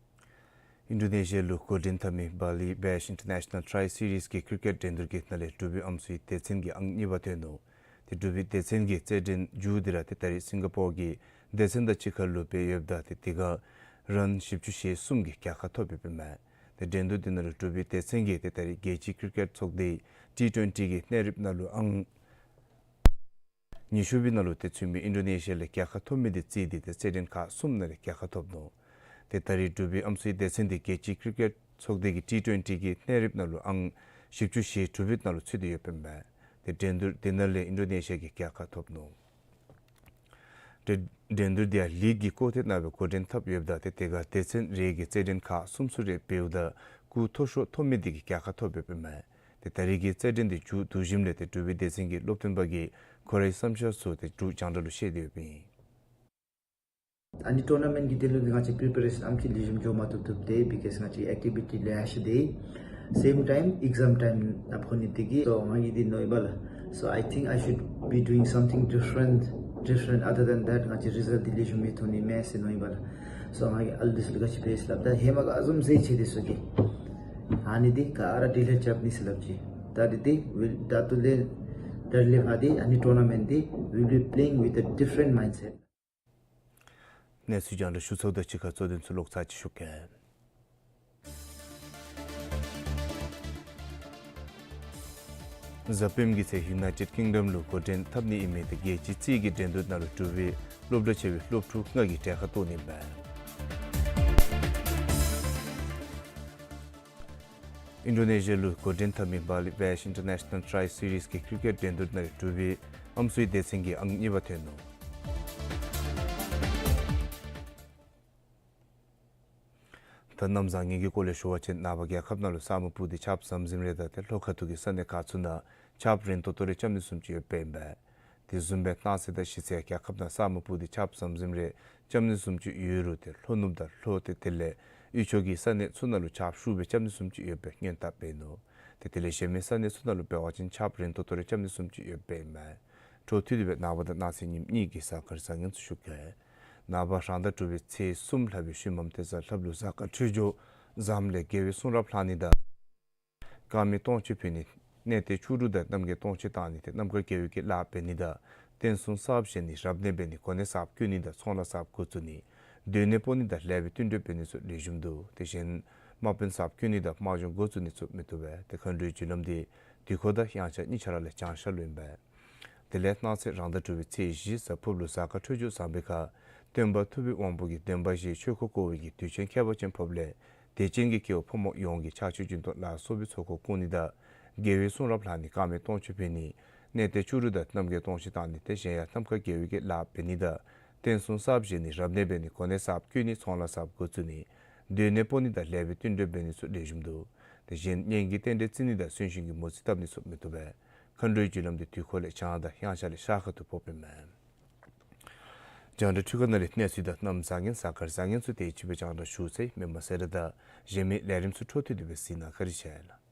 ཨིན་ཌོ་ནེ་ཤི་ཡ་ལུ་འགོ་འདྲེན་འཐབ་མི་བཱ་ལི་བེཤ་ཨིན་ཊར་ནེ་ཤ་ནཱལ་ཊའི་སི་རིསི་གི་ཀིར་ཀེཊ་འགྲན་བསྡུར་གྱི་ནང་ལས་འབྲུག་པའི་ཨམ་སྲུའི་སྡེ་ཚན་གྱིས་ཨང་གཉིས་པ་ཐོན་ནུག། ཏེ་འབྲུག་པའི་སྡེ་ཚན་གྱི་རྩེད་འགྲན་མཇུག་དེ་ར་ཏེ་ད་རེས་སིང་ག་པོར་གྱི་སྡེ་ཚན་དང་གཅིག་ཁར་ལུ་འབད་ཡོདཔ་ད་ཏེ་དེ་ཁར་རཱན་བཞི་བཅུ་ཞེ་གསུམ་གྱི་རྒྱལ་ཁ་ཐོབ་ཡོདཔ་ཨིན་མས། ཏེ་འགྲན་བསྡུར་དེ་ནང་ལུ་འབྲུག་པའི་སྡེ་ཚན་གྱིས་ཏེ་ད་རེས་རྒྱལ་སྤྱིའི་ཀིར་ཀེཊ་ཚོགས་སྡེའི་ཊི་ཊུ་ཝེན་ཊི་གི་གནས་རིམ་ནང་ལུ་ཨང་ ཉི་ཤུ་པའི་ནང་ལུ་ཏེ་ཚུད་མི་ཨིན་ཌོ་ནེ་ཤི་ཡ་ལས་རྒྱལ་ཁ་ཐོབ་མི་འདི་བརྩིས་ཏེ་ཏེ་རྩེད་འགྲན་ཁག་གསུམ་ནང་ལས་རྒྱལ་ཁ་ཐོབ་ནུག། ཏེ་ད་རིས་འབྲུག་པའི་ཨམ་སྲུའི་སྡེ་ཚན་འདི་རྒྱལ་སྤྱིའི་ཀིརི་ཀེཊ་ཚོགས་སྡེ་གི་ཊི་ཊུ་ཝེན་ཊི་གི་གནས་རིམ་ནང་ལུ་ཨང་བཞི་བཅུ་ཞེ་དྲུག་པའི་ནང་ལུ་ཚུད་དེ་ཡོདཔ་ཨིན་པས། ཏེ་འགྲན་བསྡུར་འདི་ནང་ལས་ཨིན་ཌོ་ནེ་ཤི་ཡ་གིས་རྒྱལ་ཁ་ཐོབ་ནུག། ཏེ་འགྲན་བསྡུར་འདི་ཡང་ལིག་གི་སྐོར་ཏེ་ནང་སྦེ་འགོ་འདྲེན་འཐབ་ཡོདཔ་ད་ཏེ་དེ་ཁར་སྡེ་ཚན་རེ་གིས་རྩེད་འགྲན་ཁག་གསུམ་གསུམ་རེ་འབདཝ་ད་སྐུགས་མཐོ་ཤོས་ཐོབ་མི་འདི་གིས་རྒྱལ་ཁ་ཐོབ་ཡོདཔ་ཨིན་མས། ཏེ་ད་རིས་ཀྱི་རྩེད་འགྲན་འདི་མཇུག་བསྡུ་ཞིནམ་ལས་ཏེ་འབྲུག་པའི་སྡེ་ཚན་གྱི་སློབ་སྟོན་པ་གིས་ཁོ་རའི་བསམ་འཆར་ཚུ་ཏེ་འབྲུག་རྒྱང་བསྒྲགས་ལུ་བཤད་དེ་ཡོདཔ་ཨིན། ཨ་ནི་ཊོར་ན་མེནཊ་གི་དོན་ལུ་ང་བཅས་པི་རི་པེ་རེ་ཤཱན་ཨམ་ཅིག་ལེགས་ཤོམ་འགྱོ་མ་བཏུབ་བཏུབ་སྟེ་བི་ཀེ་སི་ང་བཅས་ཨེཀ་ཊི་བི་ཊི་ལེ་ཤ་སྟེ། སེམ་ཊའིམ་ཨེག་ཛམ་ཊའིམ་ནང་ཕོག་ནི་དེ་གིས་སོ་ང་གིས་འདི་མནོ་ཡི་པ་ལགས། So I think I should be doing something different, different other than that. ང་བཅས་རི་ཛལཊ་འདི་ལེགས་ཤོམ་མི་ཐོན་ནི་མས་ཟེར་མནོ་ཡི་པ་ལགས། སོ་ང་གིས་ཨ་ལུ་འདི་ཚུ་ལུ་ག་ཅི་འབད་ཟེར་སླབ་ད་ཧེ་མ་ག་བཟུམ་ཟེར་ཅི་འདི་ཚུ་གིས་ཨ་ནི་འདི་ག་ར་ཌི་ལེཊ་རྐྱབ་ནི་ཟེར་སླབ་ཅི། ད་འདི་འདི་ཝིལ་ད་ལྟོ་ལས་ད་རིས་ལས་ཕར་འདི་ཨ་ནི་ཊོར་ན་མེནཊ་འདི་we'll be playing with a different mindset. གནས་ཚུལ་རྒྱང་བསྒྲགས་ཞུ་ཚརཝ་དང་གཅིག་ཁར་གཙོ་དོན་ཚུ་ལོག་ཚར་ཅིག་ཞུ་གེ། གཟའ་སྤེནམ་གྱི་ཚེ་ཡུ་ནའི་ཊེཌ་ཀིང་ཌམ་ལུ་འགོ་འདྲེན་འཐབ་ནི་ཨིན་མི་འདི་རྒྱལ་སྤྱིའི་རྩེད་འགྲན་འདི་ནང་ལུ་འབྲུག་པའི་སློབ་གྲྭ་ཆེ་བའི་སློབ་ཕྲུག་ལྔ་གིས་གྲལ་ཁར་གཏོགས་ནི་ཨིན་པས། ཨིན་ཌོ་ནེ་ཤི་ཡ་ལུ་འགོ་འདྲེན་འཐབ་མི་བཱ་ལི་བེཤ་ཨིན་ཊར་ནེ་ཤ་ནཱལ་ཊའི་སི་རིསི་གི་ཀིརི་ཀེཊ་འགྲན་བསྡུར་ནང་འབྲུག་པའི་ཨམ་སྲུའི་སྡེ་ཚན་གྱིས་ཨང་གཉིས་པ་ཐོན་ནུག། ད་གནམ་བཟང་ངན་གྱི་སྐོར་ལས་ཞུ་བ་ཅིན་ནངས་པ་རྒྱལ་ཁབ་ནང་ལུ་ས་སྨུག་སྤུབས་ཏེ་ཆརཔ་ཟམ་ཟིམ་རེ་དང་ཏེ་ལྷོ་ཁ་ཐུག་གི་ས་གནས་ཁག་ཚུ་ནང་ཆརཔ་རན་ཏོག་ཏོ་རེ་རྐྱབ་ནི་བཟུམ་ཅིག་ཡོདཔ་ཨིན་པས། དེ་བཟུམ་སྦེ་གནངས་ཚེ་དང་གཞེས་ཚེ་རྒྱལ་ཁབ་ནང་ས་སྨུག་སྤུབས་ཏེ་ཆརཔ་ཟམ་ཟིམ་རེ་རྐྱབ་ནི་བཟུམ་ཅིག་ཡོད་རུང་ཏེ་ལྷོ་ནུབ་དང་ལྷོ་ཏེ་དེ་ལས་དབུས་ཕྱོགས་ཀྱི་ས་གནས་ཚུ་ནང་ལུ་ཆརཔ་ཤུགས་སྦེ་རྐྱབ་ནི་བཟུམ་ཅིག་ཡོདཔ་སྦེ་སྔོན་བརྡ་འབད་ནུག། ཏེ་དེ་ལས་གཞན་མི་ས་གནས་ཚུ་ནང་ལུ་འབད་བ་ཅིན་ཆརཔ་རན་ཏོག་ཏོ་རེ་རྐྱབ་ནི་བཟུམ་ཅིག་ཡོདཔ་ཨིན་མས། འཕྲོ་མཐུད་དེ་སྦེ་ནངས་པ་དང་གནངས་ཚེ་ཉིནམ་གཉིས་ཀྱི་གཟའ་སྐར་བཟང་ངན་ཚུ་ཞུ་གེ། ནངས་པ་རང་ཟླ་དྲུག་པའི་ཚེས་གསུམ་ལྷག་པའི་ཤུལ་མམ་ཏེ་གཟའ་ལྷགཔ་ལུ་གཟའ་སྐར་འཕྲོད་སྦྱོར་བཟངམ་ལས་དགེ་བའི་གསུང་རབ་ལྷག་ནི་དང་དཀར་མེ་སྟོང་མཆོད་ཕུལ་ནི། གནས་བརྟན་བཅུ་དྲུག་དང་རྣམ་རྒྱལ་སྟོང་མཆོད་བཏང་ནི་ཏེ་རྣམ་དཀར་དགེ་བའི་གི་ལཱ་འབད་ནི་དང་རྟེན་གསུམ་གསརཔ་བཞེངས་ནི་རབ་གནས་འབད་ནི་གོ་གནས་གསརཔ་བསྐོ་ནི་དང་ཚོང་ལཱ་གསརཔ་འགོ་བཙུགས་ནི་སྡོད་གནས་སྤོ་ནི་དང་ལེགས་པའི་བསྟུན་གྲོས་འབད་ནི་ཚུ་ལེགས་ཤོམ་འདུག། དེ་བཞིན་དམག་དཔོན་གསརཔ་བསྐོ་ནི་དང་དམག་སྦྱོང་འགོ་བཙུགས་ནི་ཚུ་མི་བཏུབ་པས། ཏེ་མཁའ་འགྲོའི་རྒྱུ་ལམ་འདི་དུས་འཁོར་དང་དབྱངས་འཆར་གཉིས་ཆ་ར་ལས་བྱང་ཤར་ལུ་ཨིན་པས། དེ་ལས་གནངས་ཚེ་རང་ཟླ་དྲུག་པའི་ཚེས་བཞི་གཟའ་ཕུརཔ་ལུ་གཟའ་སྐར་འཕྲོད་སྦྱོར་བཟང་པའི་ཁར་སྟོན་པ་ཐུབ་པའི་དབང་པོ་གིས་འདོན་པ་བཞིའི་ཆོས་འཁོར་བསྐོར་བའི་གི་དུས་ཆེན་ཁྱད་པར་ཅན་ཕོགཔ་ལས་དད་ཅན་གྱི་སྐྱེ་བོ་ཕོ་མོ་ཡོངས་ཀྱིས་ཕྱག་མཆོད་སྦྱིན་གཏོང་ལ་སོགས་པའི་ཚོགས་འཁོར་བསྐོར་ནི་དང་དགེ་བའི་གསུང་རབ་ལྷག་ནི་དཀར་མེ་སྟོང་མཆོད་ཕུལ་ནི། གནས་བརྟན་བཅུ་དྲུག་དང་རྣམ་རྒྱལ་སྟོང་མཆོད་བཏང་ནི་ཏེ་གཞན་ཡང་རྣམ་དཀར་དགེ་བའི་གི་ལཱ་འབད་ནི་དང་རྟེན་གསུམ་གསརཔ་བཞེངས་ནི་རབ་གནས་འབད་ནི་གོ་གནས་གསརཔ་བསྐོ་ནི་ཚོང་ལཱ་གསརཔ་འགོ་བཙུགས་ནི། སྡོད་གནས་སྤོ་ནི་དང་ལེགས་པའི་བསྟུན་གྲོས་འབད་ནི་ཚུ་ལེགས་ཤོམ་འདུག། དེ་བཞིན་གཉེན་གྱི་རྟེན་འབྲེལ་བརྩི་ནི་དང་གསོན་གཤིན་གྱི་མོ་རྩིས་བཏབ་ནི་ཚུ་མི་བཏུབ་པས། མཁའ་འགྲོའི་རྒྱུ་ལམ་འདི་དུས་འཁོར་ལས་བྱང་དང་དབྱངས་འཆར་ལས་ཤར་ཁ་ཐུག་ཕོགཔ་ཨིན་མས། རྒྱང་བསྒྲགས་འཕྲུལ་ཁང་ནང་ལས་གནས་ཚུལ་དང་གནམ་བཟང་ངན་གཟའ་སྐར་བཟང་ངན་ཚུ་དེ་ཅིག་སྦེ་རྒྱང་བསྒྲགས་ཞུ་ཚར་ཡི། མི་མང་སེར་དང་གཞན་མི་ལས་རིམ་ཚུ་འཕྲོ་མཐུད་དེ་སྦེ་གཟིགས་གནང་། བཀའ་དྲིན་ཆེ་ལགས།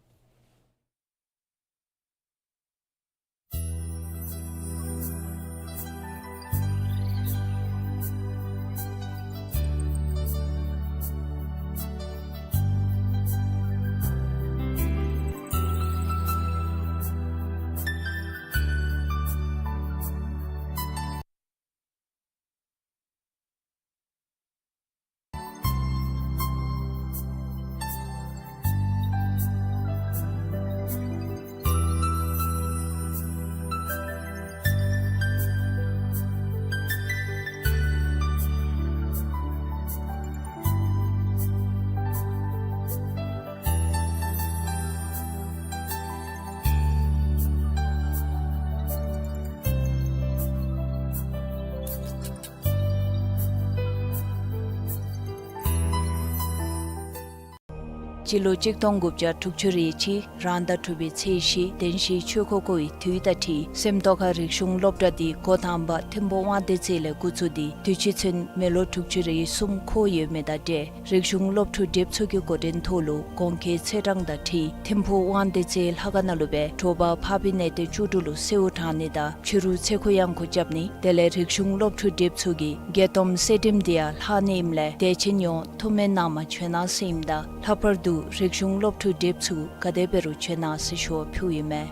སྤྱི་ལོ་གཅིག་སྟོང་དགུ་བརྒྱ་དྲུག་ཅུ་རེ་གཅིག་རང་ཟླ་དྲུག་པའི་ཚེས་བཞི་བདེན་བཞིའི་ཆོས་འཁོར་བསྐོར་བའི་དུས་དང་འཁྲིལ་སེམས་རྟོགས་ཁ་རིག་གཞུང་སློབ་གྲྭ་འདི་འགོ་དང་པ་ཐིམ་ཕུ་དབང་འདུས་རྩེ་ལས་འགོ་བཙུགས་ཏེ་དུས་ཅི་ཚུན་མི་ལོ་དྲུག་ཅུ་རེ་གསུམ་འཁོར་ཡོད་མི་དང་འབྲེལ་རིག་གཞུང་སློབ་ཕྲུག་འདེབས་ཚུགས་ཀྱི་འགོ་འདྲེན་ཐོག་ལུ་གོང་འཁོད་ཚེས་གྲངས་དང་འཁྲིལ་ཐིམ་ཕུ་དབང་འདུས་རྩེ་ལྷ་ཁང་ནང་ལུ་སྦེ་དྲོ་པ་འཕགས་པའི་གནས་བརྟན་བཅུ་དྲུག་ལུ་གསོལཝ་དྲང་ནི་དང་ཕྱི་རུ་ཚེ་འཁོར་གཡང་འགུགས་རྐྱབ་ནི། དེ་ལས་རིག་གཞུང་སློབ་ཕྲུག་འདེབས་ཚུགས་ཀྱི་དགྱེས་སྡོམ་གསོལ་རིམ་འདི་ཡང་ལྷག་ནི་ཨིནམ་ལས་དད་ཅན་ཡོངས་ཐུགས་སྨོན་གནང་མ་བྱོན་གནང་ཟེར་ཨིནམ་ད་ལྷག་པར་དུ་རིག་གཞུང་སློབ་ཕྲུག་འདེབས་ཚུགས་ག་དེ་འབད་རུང་བྱོན་གནང་ཟེར་ཞུ་བ་ཕུལཝ་ཨིན་མས།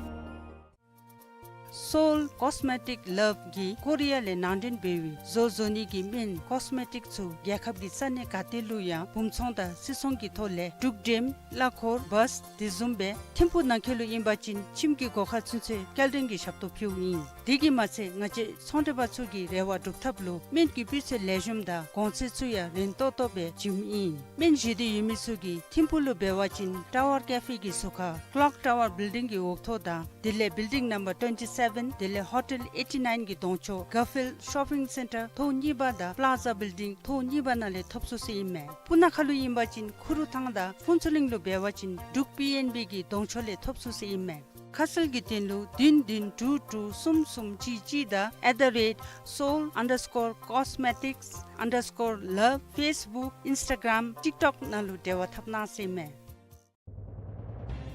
Seoul Cosmetic Love གིས་ཀོ་རི་ཡ་ལས་ནང་འདྲེན་འབད་བའི་བཟོ་བཟོ་ནི་གི་སྨན་ཀོས་མེ་ཊིཀ་ཚུ་རྒྱལ་ཁབ་ཀྱི་ས་གནས་ག་ཏེ་ལུ་ཡང་སྦུང་ཚོང་དང་སིལ་ཚོང་གི་ཐོག་ལས་འབྲུག་འགྲེམ་གླ་འཁོར་བཱས་དེ་བཟུམ་སྦེ་ཐིམ་ཕུག་ནང་འཁོད་ལུ་ཨིན་པ་ཅིན་ཁྱིམ་གྱི་སྒོ་ཁར་ཚུན་ཚོད་སྐྱེལ་འདྲེན་གྱི་ཞབས་ཏོག་ཕུལཝ་ཨིན། དེ་གིས་མ་ཚད་ང་བཅས་ཚོང་འབྲེལ་པ་ཚུ་གི་རེ་བ་སྒྲུབ་ཐབས་ལུ་སྨན་གྱི་སྤུས་ཚད་ལེགས་ཤོམ་དང་གོང་ཚད་ཚུ་ཡང་རན་ཏོག་ཏོ་སྦེ་བྱིནམ་ཨིན། སྨན་བཞེས་འདོད་ཡོད་མི་ཚུ་གིས་ཐིམ་ཕུག་ལུ་འབད་བ་ཅིན་ཊ་ཝར་ཀེ་ཕེ་གི་ཟུར་ཁར་ཀློག་ཊ་ཝར་བིལ་ཌིང་གི་འོག་ཐོག་དང་དེ་ལས་building number twenty seven དེ་ལས་Hotel eighty nine གི་གདོང་ཕྱོགས་Garfield Shopping Centre ཐོག་གཉིས་པ་དང་པླ་ཛ་བིལ་ཌིང་ཐོག་གཉིས་པ་ནང་ལས་ཐོབ་ཚུགས་ཟེར་ཨིན་མས། སྤུ་ན་ཁ་ལུ་ཨིན་པ་ཅིན་ཁུ་རུ་ཐང་དང་ཕུན་ཚོགས་གླིང་ལུ་འབད་བ་ཅིན་འབྲུག་པི་ཨེན་བི་གི་གདོང་ཕྱོགས་ལས་ཐོབ་ཚུགས་ཟེར་ཨིན་མས། ཁ་གསལ་གྱི་དོན་ལུ་བདུན་བདུན་དྲུག་དྲུག་གསུམ་གསུམ་གཅིག་གཅིག་དང་at the rate seoul underscore cosmetics underscore love Facebook Instagram TikTok ནང་ལུ་འབྲེལ་བ་འཐབ་གནང་ཟེར་ཨིན་མས།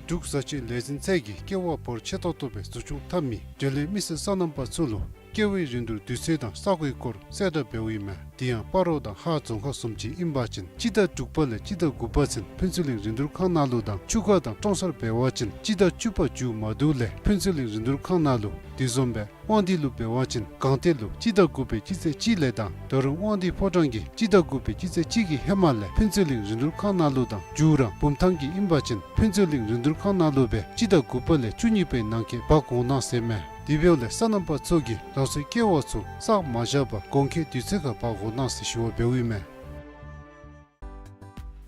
འབྲུག་བཟའ་ཆས་ལས་འཛིན་ཚད་ཀྱིས་ཀེ་བ་འབོར་ཆེ་ཏོག་ཏོ་སྦེ་འཛུགས་སྐྱོང་འཐབ་མི་འབྲེལ་ཡོད་མི་སེར་སོ་ནམ་པ་ཚུ་ལུ་ཀེ་བའི་རིན་བསྡུར་དུས་ཚོད་དང་ས་གོའི་སྐོར་གསལ་བསྒྲགས་འབདཝ་ཨིན་མས། དེ་ཡང་སྤ་རོ་དང་ཧཱ་རྫོང་ཁག་བཟུམ་ཅིག་ཨིན་པ་ཅིན་སྤྱི་ཟླ་དྲུག་པ་ལས་སྤྱི་ཟླ་དགུ་པ་ཚུན་ཕུན་ཚོགས་གླིང་རིན་བསྡུར་ཁང་ནང་ལུ་དང་ཆུ་ཁ་དང་ཀྲོང་གསར་འབད་བ་ཅིན་སྤྱི་ཟླ་བཅུ་པ་མཇུག་མ་བསྡུ་ལས་ཕུན་ཚོགས་གླིང་རིན་བསྡུར་ཁང་ནང་ལུ། དེ་བཟུམ་སྦེ་དབང་འདུས་ལུ་འབད་བ་ཅིན་སྒང་སྟེང་ལུ་སྤྱི་ཟླ་དགུ་པའི་སྤྱི་ཚེས་གཅིག་ལས་དང་ད་རུང་དབང་འདུས་ཕོ་བྲང་གི་སྤྱི་ཟླ་དགུ་པའི་སྤྱི་ཚེས་གཅིག་གི་ཧེ་མ་ལས་ཕུན་ཚོགས་གླིང་རིན་བསྡུར་ཁང་ནང་ལུ་དང་མཇུག་ར་བུམ་ཐང་གི་ཨིན་པ་ཅིན་ཕུན་ཚོགས་གླིང་རིན་བསྡུར་ཁང་ནང་ལུ་སྦེ་སྤྱི་ཟླ་དགུ་པ་ལས་བཅུ་གཉིས་པའི་ནང་འཁོད་འབག་འོང་གནང་ཟེར་མས། དེ་འབདཝ་ལས་སོ་ནམ་པ་ཚུ་གིས་རང་སོའི་ཀེ་བ་ཚུ་བསགས་མ་བཞག་པར་དགོང་ཁའི་དུས་ཚོད་ཁར་འབག་འོང་གནང་ཟེར་ཞུ་བ་འབདཝ་ཨིན་མས།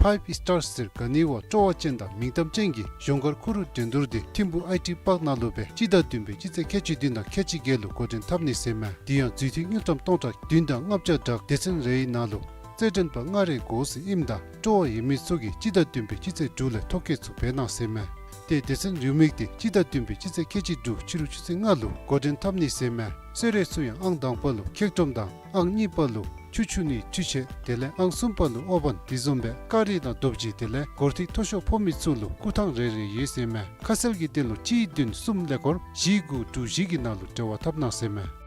ཕའིབ་སི་ཊར་ཟེར་ག་ནི་བ་སྤྲོ་བ་ཅན་དང་མིང་གཏམ་ཅན་གྱི་གཞོང་སྒར་ཁུ་རུ་འགྲན་བསྡུར་དེ་ཐིམ་ཕུག་ཨའི་ཊི་པཱརཀ་ནང་ལུ་སྦེ་སྤྱི་ཟླ་བདུན་པའི་སྤྱི་ཚེས་ཁལ་གཅིག་བདུན་དང་ཁལ་གཅིག་བརྒྱད་ལུ་འགོ་འདྲེན་འཐབ་ནི་ཟེར་མས། དེ་ཡང་འཛུལ་ཐིག་དངུལ་ཀྲམ་སྟོང་ཕྲག་བདུན་དང་ལྔ་བརྒྱ་དྲུག་སྡེ་ཚན་རེའི་ནང་ལུ་རྩེད་འགྲན་པ་ལྔ་རེ་དགོ་ཟེར་ཨིནམ་ད་སྤྲོ་བ་ཡོད་མི་ཚུ་གིས་སྤྱི་ཟླ་བདུན་པའི་སྤྱི་ཚེས་དྲུག་ལས་ཐོ་བཀོད་ཚུ་འབད་གནང་ཟེར་མས། ཏེ་སྡེ་ཚན་རེའུ་མིག་དེ་སྤྱི་ཟླ་བདུན་པའི་སྤྱི་ཚེས་ཁལ་གཅིག་དྲུག་ཕྱི་རུ་ཆུ་ཚོད་ལྔ་ལུ་འགོ་འདྲེན་འཐབ་ནི་ཟེར་མས། གསོལ་རས་ཚུ་ཡང་ཨང་དང་པ་ལུ་ཁེག་ཏྲོམ་དང་ཨང་གཉིས་པ་ལུ་ཆུ་འཁྱུ་ནི་འཕྲུལ་ཆས་དེ་ལས་ཨང་གསུམ་པ་ལུ་ཨོ་བན་དེ་བཟུམ་སྦེ་ཀ་རི་དང་རྡོ་བརྗེ་དེ་ལས་སྒོར་ཐིག་མཐོ་ཤོས་ཕོག་མི་ཚུ་ལུ་སྐུ་ཐང་རེ་རེ་ཡོད་ཟེར་མས། ཁ་གསལ་གྱི་དོན་ལུ་གཅིག་བདུན་གསུམ་ཀླད་ཀོར་བཞི་དགུ་དྲུག་བཞི་གི་ནང་ལུ་འབྲེལ་བ་འཐབ་གནང་ཟེར་མས།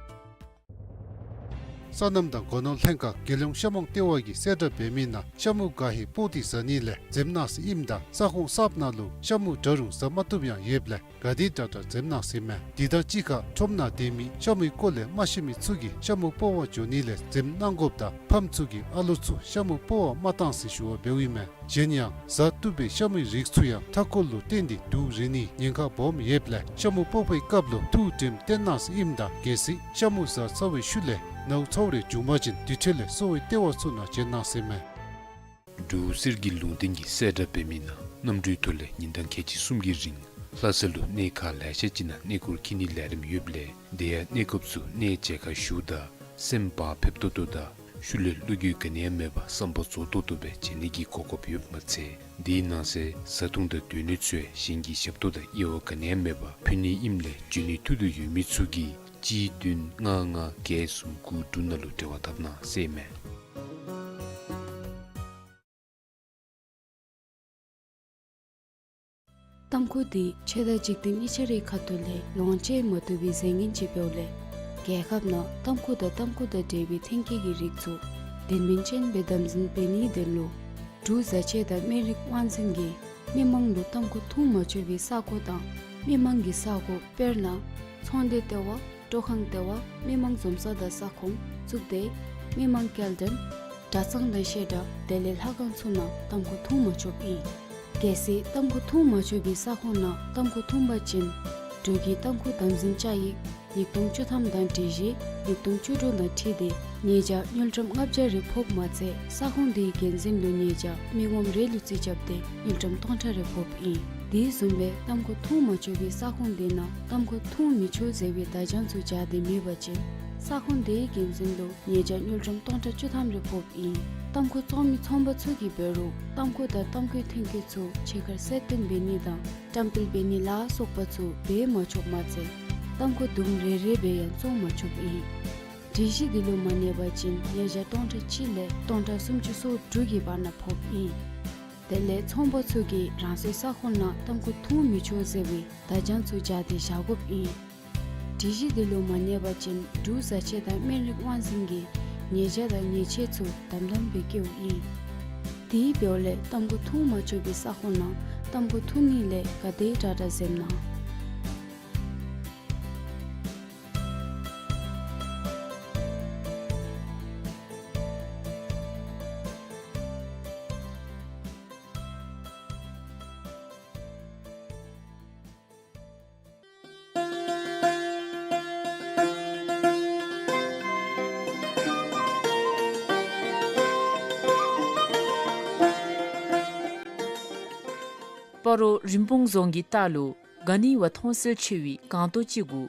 སོ་ནམ་དང་སྒོ་ནོར་ལྷན་ཁག་རྒྱལ་ཡོངས་ཤ་མོང་ལྟེ་བ་གིས་གསལ་བསྒྲགས་འབད་མི་ནང་ཤ་མུ་ག་ཧེ་སྤོག་སྟེ་བཟའ་ནི་ལས་འཛེམ་གནང་ཟེར་ཨིནམ་ད་ས་ཁོངས་གསརཔ་ནང་ལུ་ཤ་མུ་འདྲ་རུང་བཟའ་མ་བཏུབ་ཡང་ཡོདཔ་ལས་ག་དེ་དྲག་དྲག་འཛེམ་གནང་ཟེར་མས། དེ་དང་གཅིག་ཁར་ཁྲོམ་ནང་སྡོད་མི་ཤ་མུའི་སྐོར་ལས་མ་ཤེས་མི་ཚུ་གིས་ཤ་མུ་སྤོག་པར་འགྱོ་ནི་ལས་འཛེམ་གནང་དགོཔ་དང་ཕམ་ཚུ་གིས་ཨ་ལོ་ཚུ་ཤ་མུ་སྤོག་པར་མ་གཏང་ཟེར་ཞུ་བ་འབདཝ་ཨིན་མས། གཞན་ཡང་བཟའ་བཏུབ་པའི་ཤ་མུའི་རིགས་ཚུ་ཡང་མཐའ་འཁོར་ལུ་བརྟེན་ཏེ་དུག་རེག་ནིའི་ཉེན་ཁ་སྦོམ་ཡོདཔ་ལས་ཤ་མུ་སྤོག་པའི་སྐབས་ལུ་ཐུགས་དྲནམ་བཏོན་གནང་ཟེར་ཨིནམ་ད་གལ་སྲིད་ཤ་མུ་བཟའ་ཚར་བའི་ཤུལ་ལས་ནཝ་ཚཝ་རེ་བྱུང་པ་ཅིན་དེ་འཕྲོ་ལས་གསོ་བའི་ལྟེ་བ་ཚུ་ནང་བྱོན་གནང་ཟེར་མས། འབྲུག་གསེར་གྱི་ལུང་བསྟན་གྱིས་གསལ་བསྒྲགས་འབད་མི་ནང་གནམ་གྲུའི་ཐོག་ལས་ཉིན་གྲངས་ཁལ་གཅིག་གསུམ་གྱི་རིང་ལྷ་ས་ལུ་གནས་ཁག་ལེ་ཤ་ཅིག་ནང་གནས་སྐོར་འཁྱིད་ནིའི་ལས་རིམ་ཡོདཔ་ལས་དེ་ཡང་གནས་སྐབས་སུ་གནས་མཇལ་ཁ་ཞུཝ་ད་སེམས་བག་ཕེབས་ཏོག་ཏོ་དང་ཤུལ་ལས་བློ་འགྱོད་ག་ནི་ཡང་མེད་པར་བསམ་པ་རྫོགས་ཏོག་ཏོ་སྦེ་མཇལ་ནི་གི་གོ་སྐབས་ཡོདཔ་མ་ཚད་དེའི་ནང་གསེས་བཟའ་འཐུང་དང་སྡོད་གནས་ཚུ་ཡང་གཞན་གྱི་ཞབས་ཏོག་དང་དབྱེ་བ་ག་ནི་ཡང་མེད་པར་ཕུལ་ནི་ཨིནམ་ལས་འབྱོན་ནིའི་ཐུགས་འདོད་ཡོད་མི་ཚུ་གིས་གཅིག་བདུན་ལྔ་ལྔ་བརྒྱད་གསུམ་དགུ་དྲུག་ནང་ལུ་འབྲེལ་བ་འཐབ་གནང་ཟེར་མས། ཏམ་ཁུ་དེ་ཆོས་དང་འཇིག་རྟེན་གཉིས་ཆ་རའི་ཁ་ཐུག་ལས་ལོངས་སྤྱོད་མ་བཏུབ་པའི་རྫས་ངན་ཅིག་འབདཝ་ལས་རྒྱལ་ཁབ་ནང་ཏམ་ཁུ་དང་ཏམ་ཁུ་དང་འབྲེལ་བའི་ཐོན་སྐྱེད་ཀྱི་རིགས་ཚུ་དོན་སྨིན་ཅན་སྦེ་དམ་འཛིན་འབད་ནིའི་དོན་ལུ་འབྲུག་བཟའ་ཆས་དང་སྨན་རིགས་དབང་འཛིན་གྱིས་མི་མང་ལུ་ཏམ་ཁུ་འཐུང་མ་ཆོག་པའི་ས་གོ་དང་མི་མང་གི་ས་གོ་དཔེར་ན་ཚོང་སྡེ་ལྟེ་བ། སྤྲོ་ཁང་ལྟེ་བ། མི་མང་འཛོམས་ས་དང་ས་ཁོངས། གཙུག་སྡེ། མི་མང་སྐྱེལ་འདྲེན། གྲྭ་ཚང་དང་བཤད་གྲྭ་དེ་ལས་ལྷ་ཁང་ཚུ་ནང་ཏམ་ཁུ་འཐུང་མ་ཆོགཔ་ཨིན། གལ་སྲིད་ཏམ་ཁུ་འཐུང་མ་ཆོག་པའི་ས་ཁོངས་ནང་ཏམ་ཁུ་འཐུང་པ་ཅིན་འབྲུག་གི་ཏམ་ཁུ་དམ་འཛིན་བཅའ་ཡིག་ཉིས་སྟོང་བཅུ་ཐམ་དང་སྒྲིག་གཞི་ཉིས་སྟོང་བཅུ་དྲུག་དང་འཁྲིལ་ཏེ་ཉེས་བྱ་དངུལ་ཀྲམ་ལྔ་བརྒྱ་རེ་ཕོགཔ་མ་ཚད་ས་ཁོངས་དེའི་འགན་འཛིན་ལུ་ཉེས་བྱ་མི་ངོམ་རེ་ལུ་རྩིས་རྐྱབ་སྟེ་དངུལ་ཀྲམ་སྟོང་ཕྲག་རེ་ཕོགཔ་ཨིན། དེ་བཟུམ་སྦེ་ཏམ་ཁུ་འཐུང་མ་ཆོག་པའི་ས་ཁོངས་དེ་ནང་ཏམ་ཁུ་འཐུང་མི་ཆོག་ཟེར་བའི་བརྡ་བྱང་ཚུ་སྦྱར་ཏེ་མེད་པ་ཅིན་ས་ཁོངས་དེའི་འགན་འཛིན་ལུ་ཉེས་བྱ་དངུལ་ཀྲམ་སྟོང་ཕྲག་བཅུ་ཐམ་རེ་ཕོགཔ་ཨིན། ཏམ་ཁུ་བཙོང་མི་ཚོང་པ་ཚུ་གིས་འབད་རུང་ཏམ་ཁུ་དང་ཏམ་ཁུའི་ཐོན་སྐྱེད་ཚུ་ཕྱི་ཁར་གསལ་སྟོན་འབད་ནི་དང་བཀྲམ་སྤེལ་འབད་ནི་ལ་སོགས་པ་ཚུ་འབད་མ་ཆོགཔ་མ་ཚད་ཏམ་ཁུ་དུམ་རེ་རེ་སྦེ་ཡང་བཙོང་མ་ཆོགཔ་ཨིན། སྒྲིག་གཞི་འདི་ལུ་མ་གནས་པ་ཅིན་ཉེས་བྱ་སྟོང་ཕྲག་གཅིག་ལས་སྟོང་ཕྲག་སུམ་ཅུ་སོ་དྲུག་གི་བར་ན་ཕོགཔ་ཨིན། དེ་ལས་ཚོང་པ་ཚུ་གིས་རང་སོའི་ས་ཁོངས་ནང་ཏམ་ཁུ་འཐུང་མི་ཆོག་ཟེར་བའི་བརྡ་བྱང་ཚུ་སྦྱར་ཏེ་བཞག་དགོཔ་ཨིན། སྒྲིག་གཞི་འདི་ལུ་མ་གནས་པ་ཅིན་འབྲུག་བཟའ་ཆས་དང་སྨན་རིགས་དབང་འཛིན་གྱིས་ཉེས་བྱ་དང་ཉེས་ཆད་ཚུ་དམ་དམ་སྦེ་བཀལཝ་ཨིན། དེ་འབདཝ་ལས་ཏམ་ཁུ་འཐུང་མ་ཆོག་པའི་ས་ཁོངས་ནང་ཏམ་ཁུ་འཐུང་ནི་ལས་ག་དེ་དྲག་དྲག་འཛེམ་གནང་། སྤ་རོ་རིན་སྤུངས་རྫོང་གི་ལྟག་ལུ་ག་ནི་བ་མཐོང་གསལ་ཆེ་བའི་སྒང་ཏོག་ཅིག་གུ་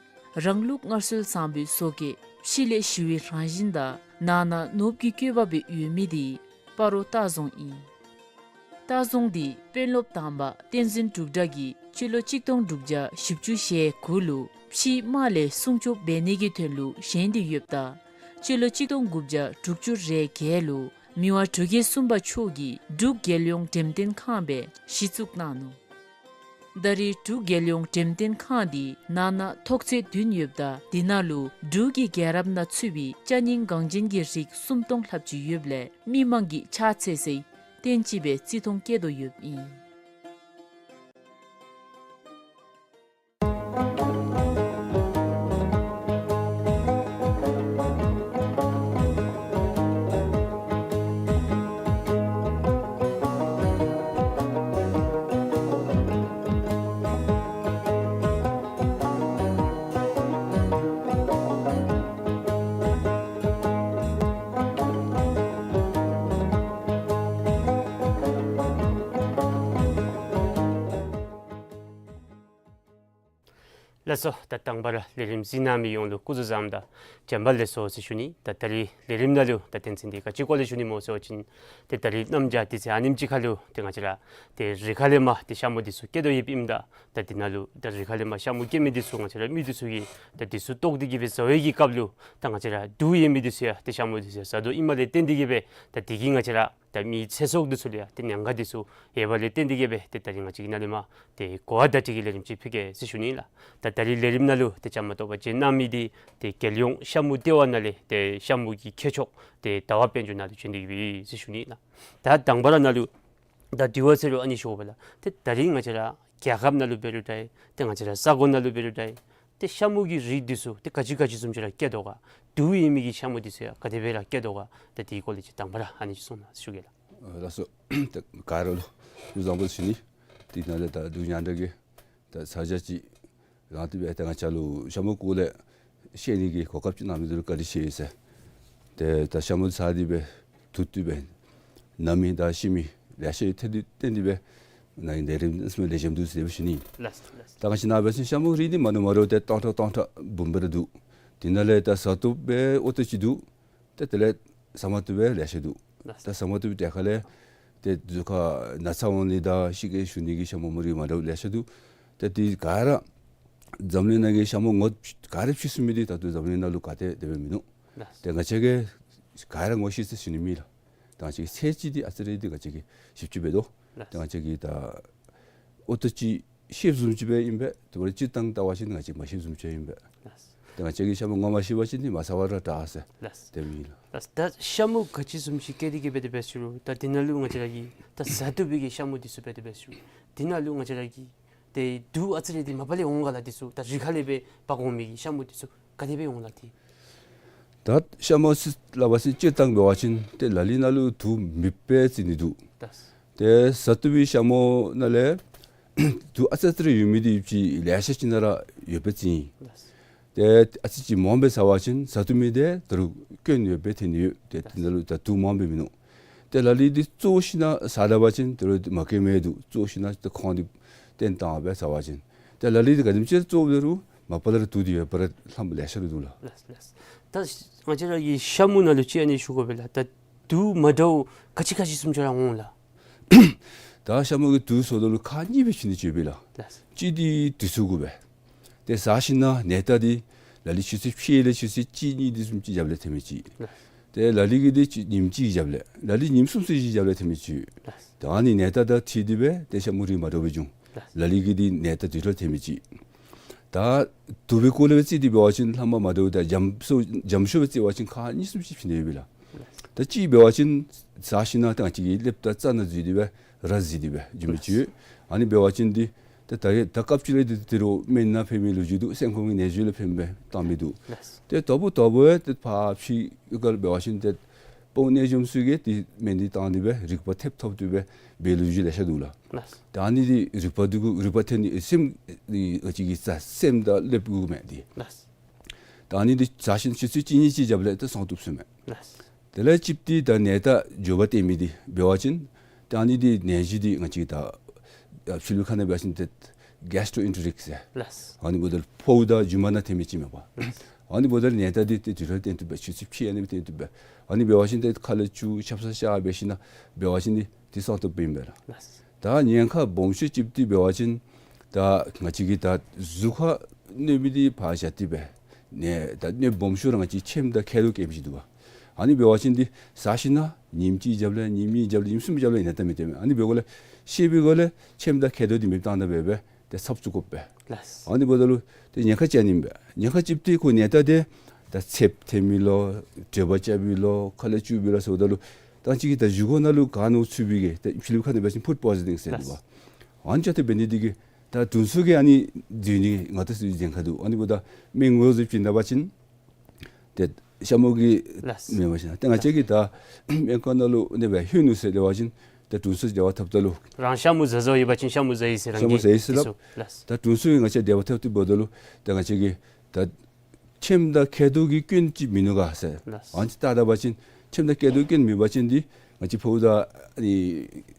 རང་ལུགས་སྔར་སྲོལ་བཟང་པོའི་བཟོ་བཀོད་ཕྱི་ལས་ཞི་བའི་རང་བཞིན་དང་ནང་ན་ནོར་བུ་གི་བཀོད་པ་སྦེ་ཡོད་མི་དེ་སྤ་རོ་ལྟ་རྫོང་ཨིན། ལྟ་རྫོང་དེ་དཔོན་སློབ་དང་པ་བསྟན་འཛིན་འབྲུག་སྒྲ་གིས་སྤྱི་ལོ་གཅིག་སྟོང་དྲུག་བརྒྱ་བཞི་བཅུ་ཞེ་དགུ་ལུ་ཕྱིའི་དམག་ལས་སྲུང་སྐྱོབ་འབད་ནི་གི་དོན་ལུ་བཞེངས་ཏེ་ཡོདཔ་ད་སྤྱི་ལོ་གཅིག་སྟོང་དགུ་བརྒྱ་དྲུག་ཅུ་རེ་བརྒྱད་ལུ་མི་དབང་འབྲུག་རྒྱལ་གསུམ་པ་མཆོག་གིས་འབྲུག་རྒྱལ་ཡོངས་འགྲེམས་སྟོན་ཁང་སྦེ་གཞི་བཙུགས་གནང་ནུག། ད་རེས་འབྲུག་རྒྱལ་ཡོངས་འགྲེམས་སྟོན་ཁང་འདི་ནང་ན་ཐོག་ཚད་བདུན་ཡོདཔ་ད་དེ་ནང་ལུ་འབྲུག་གི་རྒྱལ་རབས་ནང་ཚུད་པའི་ཅ་རྙིང་འགངས་ཅན་གྱི་རིགས་སུམ་སྟོང་ལྷགཔ་ཅིག་ཡོདཔ་ལས་མི་མང་གིས་ཕྱག་འཚལ་སའི་རྟེན་ཅིག་སྦེ་བརྩི་མཐོང་བསྐྱེད་དོ་ཡོདཔ་ཨིན། ལགས་སོ། ད་དང་པ་ར་ལས་རིམ་གཟིགས་གནང་མི་ཡོངས་ལུ་སྐུ་གཟུགས་བཟང་དང་བྱོན་པ་ལེགས་སོ་ཟེར་ཞུ་ནི། ད་ད་རིས་ལས་རིམ་ནང་ལུ་ད་དོན་ཚན་འདི་ག་ཅི་སྐོར་ལས་ཞུ་ནི་སྨོ་ཟེར་བ་ཅིན་ཏེ་ད་རིས་གནམ་བྱཱར་དུས་ཚོད་ཨ་ནེམ་ཅིག་ཁར་ལུ་ཏེ་ང་བཅས་ར་ཏེ་རི་ཁ་ལས་མར་ཏེ་ཤ་མུ་འདི་ཚུ་སྐྱེ་དོ་ཡོདཔ་ཨིནམ་ད་ད་འདི་ནང་ལུ་ད་རི་ཁ་ལས་མར་ཤ་མུ་སྐྱེ་མི་འདི་ཚུ་ང་བཅས་ར་མི་འདི་ཚུ་གིས་ད་འདི་ཚུ་བཏོག་སྟེ་གི་སྦེ་བཟའ་བའི་གི་སྐབས་ལུ་ད་ང་བཅས་ར་དུག་ཡོད་མི་འདི་ཚུ་ཡང་ཏེ་ཤ་མུ་འདི་ཚུ་ཡང་བཟའ་དོ་ཨིནམ་ལས་བརྟེན་ཏེ་གི་སྦེ་ད་འདི་གིས་ང་བཅས་ར་ད་མིའི་ཚེ་སྲོག་འདི་ཚུ་ལུ་ཡང་ཏེ་ཉེན་ཁ་འདི་ཚུ་ཡོད་པ་ལས་བརྟེན་ཏེ་གི་སྦེ་ཏེ་ད་རིས་ང་བཅས་ཀྱིས་ནཱ་ལས་མར་ཏེ་གོ་བ་བརྡ་སྤྲོད་ཀྱི་ལས་རིམ་ཅིག་ཕུལ་གེ་ཟེར་ཞུ་ནི་ལགས། ད་ད་རིས་ལས་རིམ་ནང་ལུ་ཏེ་བཅའ་མར་གཏོགས་པ་བྱོན་གནང་མི་འདི་ཏེ་རྒྱལ་ཡོངས་ཤ་མུ་ལྟེ་བ་ནང་ལས་ཏེ་ཤ་མུ་གི་མཁས་མཆོག་ཏེ་ཟླ་བ་དཔལ་འབྱོར་ནཱ་ལུ་བྱོན་ཏེ་གི་སྦེ་ཟེར་ཞུ་ནི་ལགས། ད་དང་པ་ར་ནཱ་ལུ་ད་དྲི་བ་ཟེར་རུང་ཨ་ནི་ཞུ་དགོ་པས་ལགས། ཏེ་ད་རིས་ང་བཅས་ར་རྒྱལ་ཁབ་ནང་ལུ་འབད་རུང་འདྲ་ཏེ་ང་བཅས་ར་ས་གོ་ནང་ལུ་འབད་རུང་འདྲ་ཏེ་ཤ་མུ་གི་རིགས་འདི་ཚུ་ཏེ་ག་ཅི་ག་ཅི་བཟུམ་ཅིག་ར་སྐྱེ་དོ་ག། དུག་ཡོད་མི་གི་ཤ་མུ་འདི་ཚུ་ཡང་ག་དེ་སྦེ་ར་སྐྱེ་དོ་ག། ད་དེའི་སྐོར་ལས་ཅིག་དང་པ་ར་ཨ་ནི་ཅིག་གསུང་གནང་ཟེར་ཞུ་གེ་ལགས། ཨ་ལགས་སོ། ད་ག་ར་ལུ་སྐུ་གཟུགས་བཟང་པོ་ཟེར་ཞུ་ནི། དེ་ནང་ལས་ད་འབྲུག་ཉང་བྲག་གི་ད་ས་ཆ་ཅིག་རང་དེ་སྦེ་ད་ང་བཅས་ལུ་ཤ་མུ་སྐོར་ལས་ཤེས་ནི་གི་གོ་སྐབས་ཅིག་གནང་མི་འདི་ལུ་བཀའ་དྲིན་ཆེ་ཟེར། ཏེ་ད་ཤ་མུ་ཟ་སྟེ་སྦེ་དུག་འཐུང་སྦེ་ན་མི་དང་ཤི་མི་ལེ་ཤ་ཡོད། ཏེ་དེ་ལས་བརྟེན་ཏེ་སྦེ་ནཱ་ལས་རིམ་ཨ་ནི་ལེགས་ཤོམ་འདུག་ཟེར་སྦེ་ཞུ་ནི། ལགས་སོ་ལགས་སོ། ད་ང་བཅས་ནཱ་འབད་བ་ཅིན་ཤ་མུ་རིགས་འདི་མ་འདྲཝ་མ་འདྲཝ་ཏེ་སྟོང་ཕྲག་སྟོང་ཕྲག་འབུམ་སྦེ་ར་འདུག། དེ་ནང་ལས་ད་ཟ་བཏུབ་སྦེ་ཨོ་ཏོ་ཅིག་འདུག། ཏེ་དེ་ལས་ཟ་མ་བཏུབ་སྦེ་ལེ་ཤ་འདུག། ལགས། ད་ཟ་མ་བཏུབ་པའི་གྲས་ཁ་ལས་ཏེ་གཟུགས་ཁར་ན་ཚ་འོང་ནི་དང་ཤི་གེ་ཞུ་ནི་གི་ཤ་མུ་མུ་རིགས་མ་འདྲཝ་ལེ་ཤ་འདུག། ཏེ་དེ་ག་ར་འཛམ་གླིང་ནང་གི་ཤ་མུ་ངོ་ག་ར་ཕྱེ་ཚུགས་མི་འདི་ད་ལྟོ་འཛམ་གླིང་ནང་ལུ་ག་ཏེ་དེ་སྦེ་མིན་འདུག། ལགས། ཏེ་ང་བཅས་ཀྱིས་ག་ར་ངོ་ཤེས་ཟེར་ཞུ་ནི་མེད་ལགས། ད་ང་བཅས་ཀྱིས་ཚད་ཅིག་འདི་ཨ་ཙི་རེ་འདི་ང་བཅས་ཀྱིས་ཞིབ་འཚོལ་འབད་དོ། ལགས། ད་ང་བཅས་ཀྱིས་ད་ཨོ་ཏོ་ཅིག་ཤེསཔ་བཟུམ་ཅིག་སྦེ་ཨིན་པས། དེ་འབདཝ་ད་སྤྱིར་བཏང་བལྟ་བ་ཅིན་ང་བཅས་མ་ཤེསཔ་བཟུམ་ཅིག་ཨིན་པས། ལགས། ཏེ་ང་བཅས་ཀྱིས་ཤ་མུ་ངོ་མ་ཤེས་པ་ཅིན་འདི་མ་ཟ་བར་ར་དྲག་ཟེར། ལགས། དེ་སྦེ་ཨིན་ལགས། ལགས། ད་ཤ་མུ་ག་ཅི་བཟུམ་ཅིག་སྐྱེ་སྟེ་གི་སྦེ་དེ་སྦེ་ཞུ་རུང་ད་དེ་ནང་ལུ་ང་བཅས་ར་གི་ད་ཟ་བཏུབ་པའི་གི་ཤ་མུ་འདི་ཚུ་སྦེ་དེ་སྦེ་ཞུ་རུང་དེ་ནང་ལུ་ང་བཅས་ར་གི་ཏེ་དུག་ཨ་ཙི་རེ་འདི་མ་པ་ལས་འོང་ག་ལགས། འདི་ཚུ་ད་རི་ཁ་ལས་སྦེ་འབག་འོང་མི་གི་ཤ་མུ་འདི་ཚུ་ག་དེ་སྦེ་འོང་ལགས་ཏེ། ད་ཤ་མུ་ཟེར་སླབ་པ་ཅིན་སྤྱིར་བཏང་འབད་བ་ཅིན་ཏེ་ལ་ལུ་ནང་ལུ་དུག་མེདཔ་སྦེ་བརྩི་ནི་འདུག། ལགས། ཏེ་ཟ་བཏུབ་པའི་ཤ་མུ་ནང་ལས་དུག་ཨ་ཙི་ཨ་ཙི་རེ་ཡོད་མི་འདི་ཅིག་ལེ་ཤ་ཅིག་ནང་ར་ཡོདཔ་སྦེ་བརྩི་ཡི། ལགས། ཏེ་ཨ་ཙི་ཅིག་མངམ་སྦེ་ཟ་བ་ཅིན་ཟ་བཏུབ་མི་འདི་ད་རུང་སྐྱོན་ཡོདཔ་སྦེ་ཐོན་ནི་ཡོད། ཏེ་དེ་ནང་ལུ་ད་དུག་མངམ་སྦེ་མིན་ནུག། ཏེ་ལ་ལུ་འདི་བཙོ་ཞིན་ན་ཟ་ད་པ་ཅིན་དེ་ལུ་མ་སྐྱོན་མི་འདུག། བཙོ་ཞིན་ན་ཏེ་ཁོང་འདི་བཏོན་བཏང་སྦེ་ཟ་བ་ཅིན། ཏེ་ལ་ལུ་འདི་ག་དེམ་ཅིག་བཙོ་འབད་རུང་མ་པ་ལས་ར་དུག་འདི་ཡོད་པར་ལྷམ་ལེ་ཤ་ར་འདུག་ལགས། ལགས་ལགས། ད་ང་བཅས་ར་གི་ཤ་མུ་ནང་ལུ་ཅིག་ཨ་ནི་ཞུ་དགོ་པས་ལགས། ད་དུག་མ་འདྲཝ་ག་ཅི་ག་ཅི་བཟུམ་ཅིག་ར་འོང་ལགས། ད་ཤ་མུ་གི་དུག་བཟོ་དོ་ལུ་ཁག་གཉིས་སྦེ་བྱིན་ནི་ཅིག་ཡོད་པས་ལགས། ལགས། གཅིག་འདི་དུས་ཚོད་གུ་སྦེ། ཏེ་ཟ་ཞིན་ན་ནད་རྟགས་འདི་ལ་ལུ་ཆུ་ཚོད་ཕྱེད་ལས་ཆུ་ཚོད་གཅིག་གཉིས་འདི་བཟུམ་ཅིག་རྒྱབ་ལས་ཐོན་མི་ཅིག། ལགས། ཏེ་ལ་ལུ་གི་འདི་ཉིནམ་གཅིག་རྒྱབ་ལས་ལ་ལུ་ཉིནམ་གསུམ་ཚུན་ཅིག་རྒྱབ་ལས་ཐོན་མི་ཅིག། ལགས། ད་ཨ་ནི་ནད་རྟགས་དང་འཁྲིལ་ཏེ་སྦེ་ཏེ་ཤ་མུ་རིགས་མ་འདྲཝ་སྦེ་འབྱུང་། ལགས། ལ་ལུ་གི་འདི་ནད་རྟགས་དུས་ཐོག་ཐོན་མི་ཅིག། ད་དུག་པའི་སྐོར་ལས་བརྩིས་ཏེ་འབད་བ་ཅིན་ལྷམ་པ་མ་འདྲཝ་ད་འཇམ་ཤོས་འཇམ་ཤོས་སྦེ་བརྩི་བ་ཅིན་ཁག་གཉིས་གསུམ་ཅིག་བྱིན་ནི་ཡོད་པས་ལགས། ད་གཅིག་འབད་བ་ཅིན་ཟ་ཞིན་ན་ད་ང་བཅས་ཀྱི་ཀླདཔ་དང་རྩ་ནང་འཛུལ་ཏེ་སྦེ་ར་འཛུལ་ཏེ་སྦེ་འགྱོ་མི་ཅིག་ཡོད། ཨ་ནི་འབད་བ་ཅིན་འདི་ད་ད་རེས་ད་སྐབས་ཅིག་ལས་འདི་དེ་རུ་སྨན་ནང་ཕན་མི་ལོ་རྒྱུས་འདུག། སེམས་ཁོང་གི་ནད་གཞི་ལུ་ཕན་པའི་བཏང་མི་འདུག། ལགས། ཏེ་དོ་བུ་དོ་བུ་ཡང་ཏེ་ཕར་ཕྱི་ག་ལུ་འབད་བ་ཅིན་ཏེ་དཔུང་གནས་འཇོམས་ཚུ་གིས་ཏེ་སྨན་འདི་བཏང་སྟེ་སྦེ་རིག་པ་ཐེབས་ཐོབ་སྟེ་སྦེ་འབད་ལོ་རྒྱུས་ལེ་ཤ་འདུག་ལགས། ལགས། ད་ཨ་ནི་འདི་རིག་པ་འདི་གུ་རིག་པ་ཐོན་ནི་སེམས་འདི་ཨ་ཙི་གི་རྩ་སེམས་དང་ཀླདཔ་གུ་མས་འདི། ལགས། ད་ཨ་ནི་འདི་ཟ་ཞིན་ཆུ་ཚོད་གཅིག་གཉིས་ཅིག་རྒྱབ་ལས་ཏེ་སངས་བཏུབ་ཟེར་མས། ལགས། དེ་ལས་གཅིག་འདི་ད་ནད་རྟགས་འགྱོ་བ་སྟོན་མི་འདི་འབད་བ་ཅིན་ད་ཨ་ནི་འདི་ནད་གཞི་འདི་ང་བཅས་ད་ ཨ་ཕྱི་གླིང་ཁ་ནང་འབད་བ་ཅིན་ཏེ་གཱས་ཊོ་ཨེན་ཊེ་རིག་ཟེར། ལགས། ཨ་ནི་འབདཝ་ད་ཕོཝ་དང་རྒྱུ་མ་ནང་ཐོན་མི་ཅིག་མས་པ། ལགས། ཨ་ནི་འབདཝ་ད་ནད་རྟགས་འདི་ཏེ་དུས་ཐོག་ལུ་བསྟན་ཏེ་འབད་ཆུ་ཚོད་ཕྱེད་ཨ་ནི་སྦེ་བསྟན་ཏེ་འབད། ཨ་ནི་འབད་བ་ཅིན་ཏེ་ཁ་ལས་སྐྱུག་ཆབ་གསང་ཤ་འབད་ཞིན་ན་འབད་བ་ཅིན་འདི་ཏེ་གསང་ཐབས་ཨིན་པས་ལགས། ལགས། ད་ཉེན་ཁ་སྦོམ་ཤོས་ཅིག་འདི་འབད་བ་ཅིན་ད་ང་བཅས་ཀྱི་ད་གཟུགས་ཁར་གནོད་མི་འདི་ཕར་བཞག་སྟེ་སྦེ་ནི་ད་གནོད་སྦོམ་ཤོས་ར་ང་བཅས་ཁྱེམ་དང་མཁལ་རྡོག་སྐྱེ་མི་ཅིག་འདུག་པ། ཨ་ནི་འབད་བ་ཅིན་འདི་ཟ་ཞིན་ན་ཉིནམ་གཅིག་རྒྱབ་ལས་ཉིནམ་གཉིས་རྒྱབ་ལས་ཉིནམ་གསུམ་རྒྱབ་ལས་ཨིན་ན་ད་མི་སྟོན་མས། ཨ་ནི་འབདཝ་ལས་ཤེས་པའི་སྒོ་ལས་ཁྱེམ་དང་མཁལ་རྡོག་འདི་མེདཔ་བཏང་ད་འབད་སྦེ་ཏེ་ཚབ་བཙུགས་དགོ་པས། ལགས། ཨ་ནི་འབདཝ་ད་ལུ་ཏེ་ཉེན་ཁ་ཅིག་ཨ་ནི་ཨིན་པས། ཉེན་ཁ་ཅིག་འདི་ཁོ་ནད་རྟགས་འདི་ད་ཚདཔ་ཐོན་མི་ལོ་དྲོད་འབར་རྐྱབ་པའི་ལོ་ཁ་ལས་སྐྱུག་པའི་ལོ་ཟེརཝ་ད་ལུ་ད་ཅི་གི་ད་བཞེས་སྒོ་ནང་ལུ་ག་ནོར་ཚུད་པའི་གི་ད་ཕྱི་གླིང་ཁ་ནང་འབད་བ་ཅིན་ཕུཌ་པོའི་ཛོན་ནིང་ཟེར་འདུག་པ། ལགས། ཨ་ནི་ཅིག་ཏེ་འབད་ནི་འདི་གིས་ད་དྲུང་འཚོ་གིས་ཨ་ནི་འདི་ནི་ང་བཅས་ཚུ་ཉེན་ཁ་འདུག། ཨ་ནི་འབདཝ་ད་སྨན་ངོས་བཟུང་བྱིན་ད་པ་ཅིན་ཏེ་ཤ་མུ་གི་ལགས། མེན་པ་ཅིན་ཏེ་ང་བཅས་ཀྱིས་ད་སྨན་ཁང་ནང་ལུ་ཨ་ནི་སྦེ་ལྷོད་ནུག་ཟེར་འབད་བ་ཅིན་ཏེ་དྲུང་འཚོ་འབྲེལ་བ་འཐབ་ད་ལུ་རང་ཤ་མུ་ཟ་ཟཝ་ཡོད་པ་ཅིན་ཤ་མུ་ཟ་ཡི་ཟེར་ཤ་མུ་རང་གིས་ཟ་ཡི་ཟེར་སླབ། ལགས། ད་དྲུང་འཚོ་གིས་ང་བཅས་འབྲེལ་བ་འཐབ་སྟེ་འབདཝ་ད་ལུ་ཏེ་ང་བཅས་ཀྱིས་ད་ཁྱེམ་དང་མཁལ་རྡོག་གི་སྐྱོན་ཅིག་མིན་ནུག་ག་ཟེར། ལགས། ཨ་ནི་ཅིག་བལྟ་ད་པ་ཅིན་ཁྱེམ་དང་མཁལ་རྡོག་སྐྱོན་མེད་པ་ཅིན་འདི་ང་བཅས་ཕོཝ་དང་ཨ་ནི་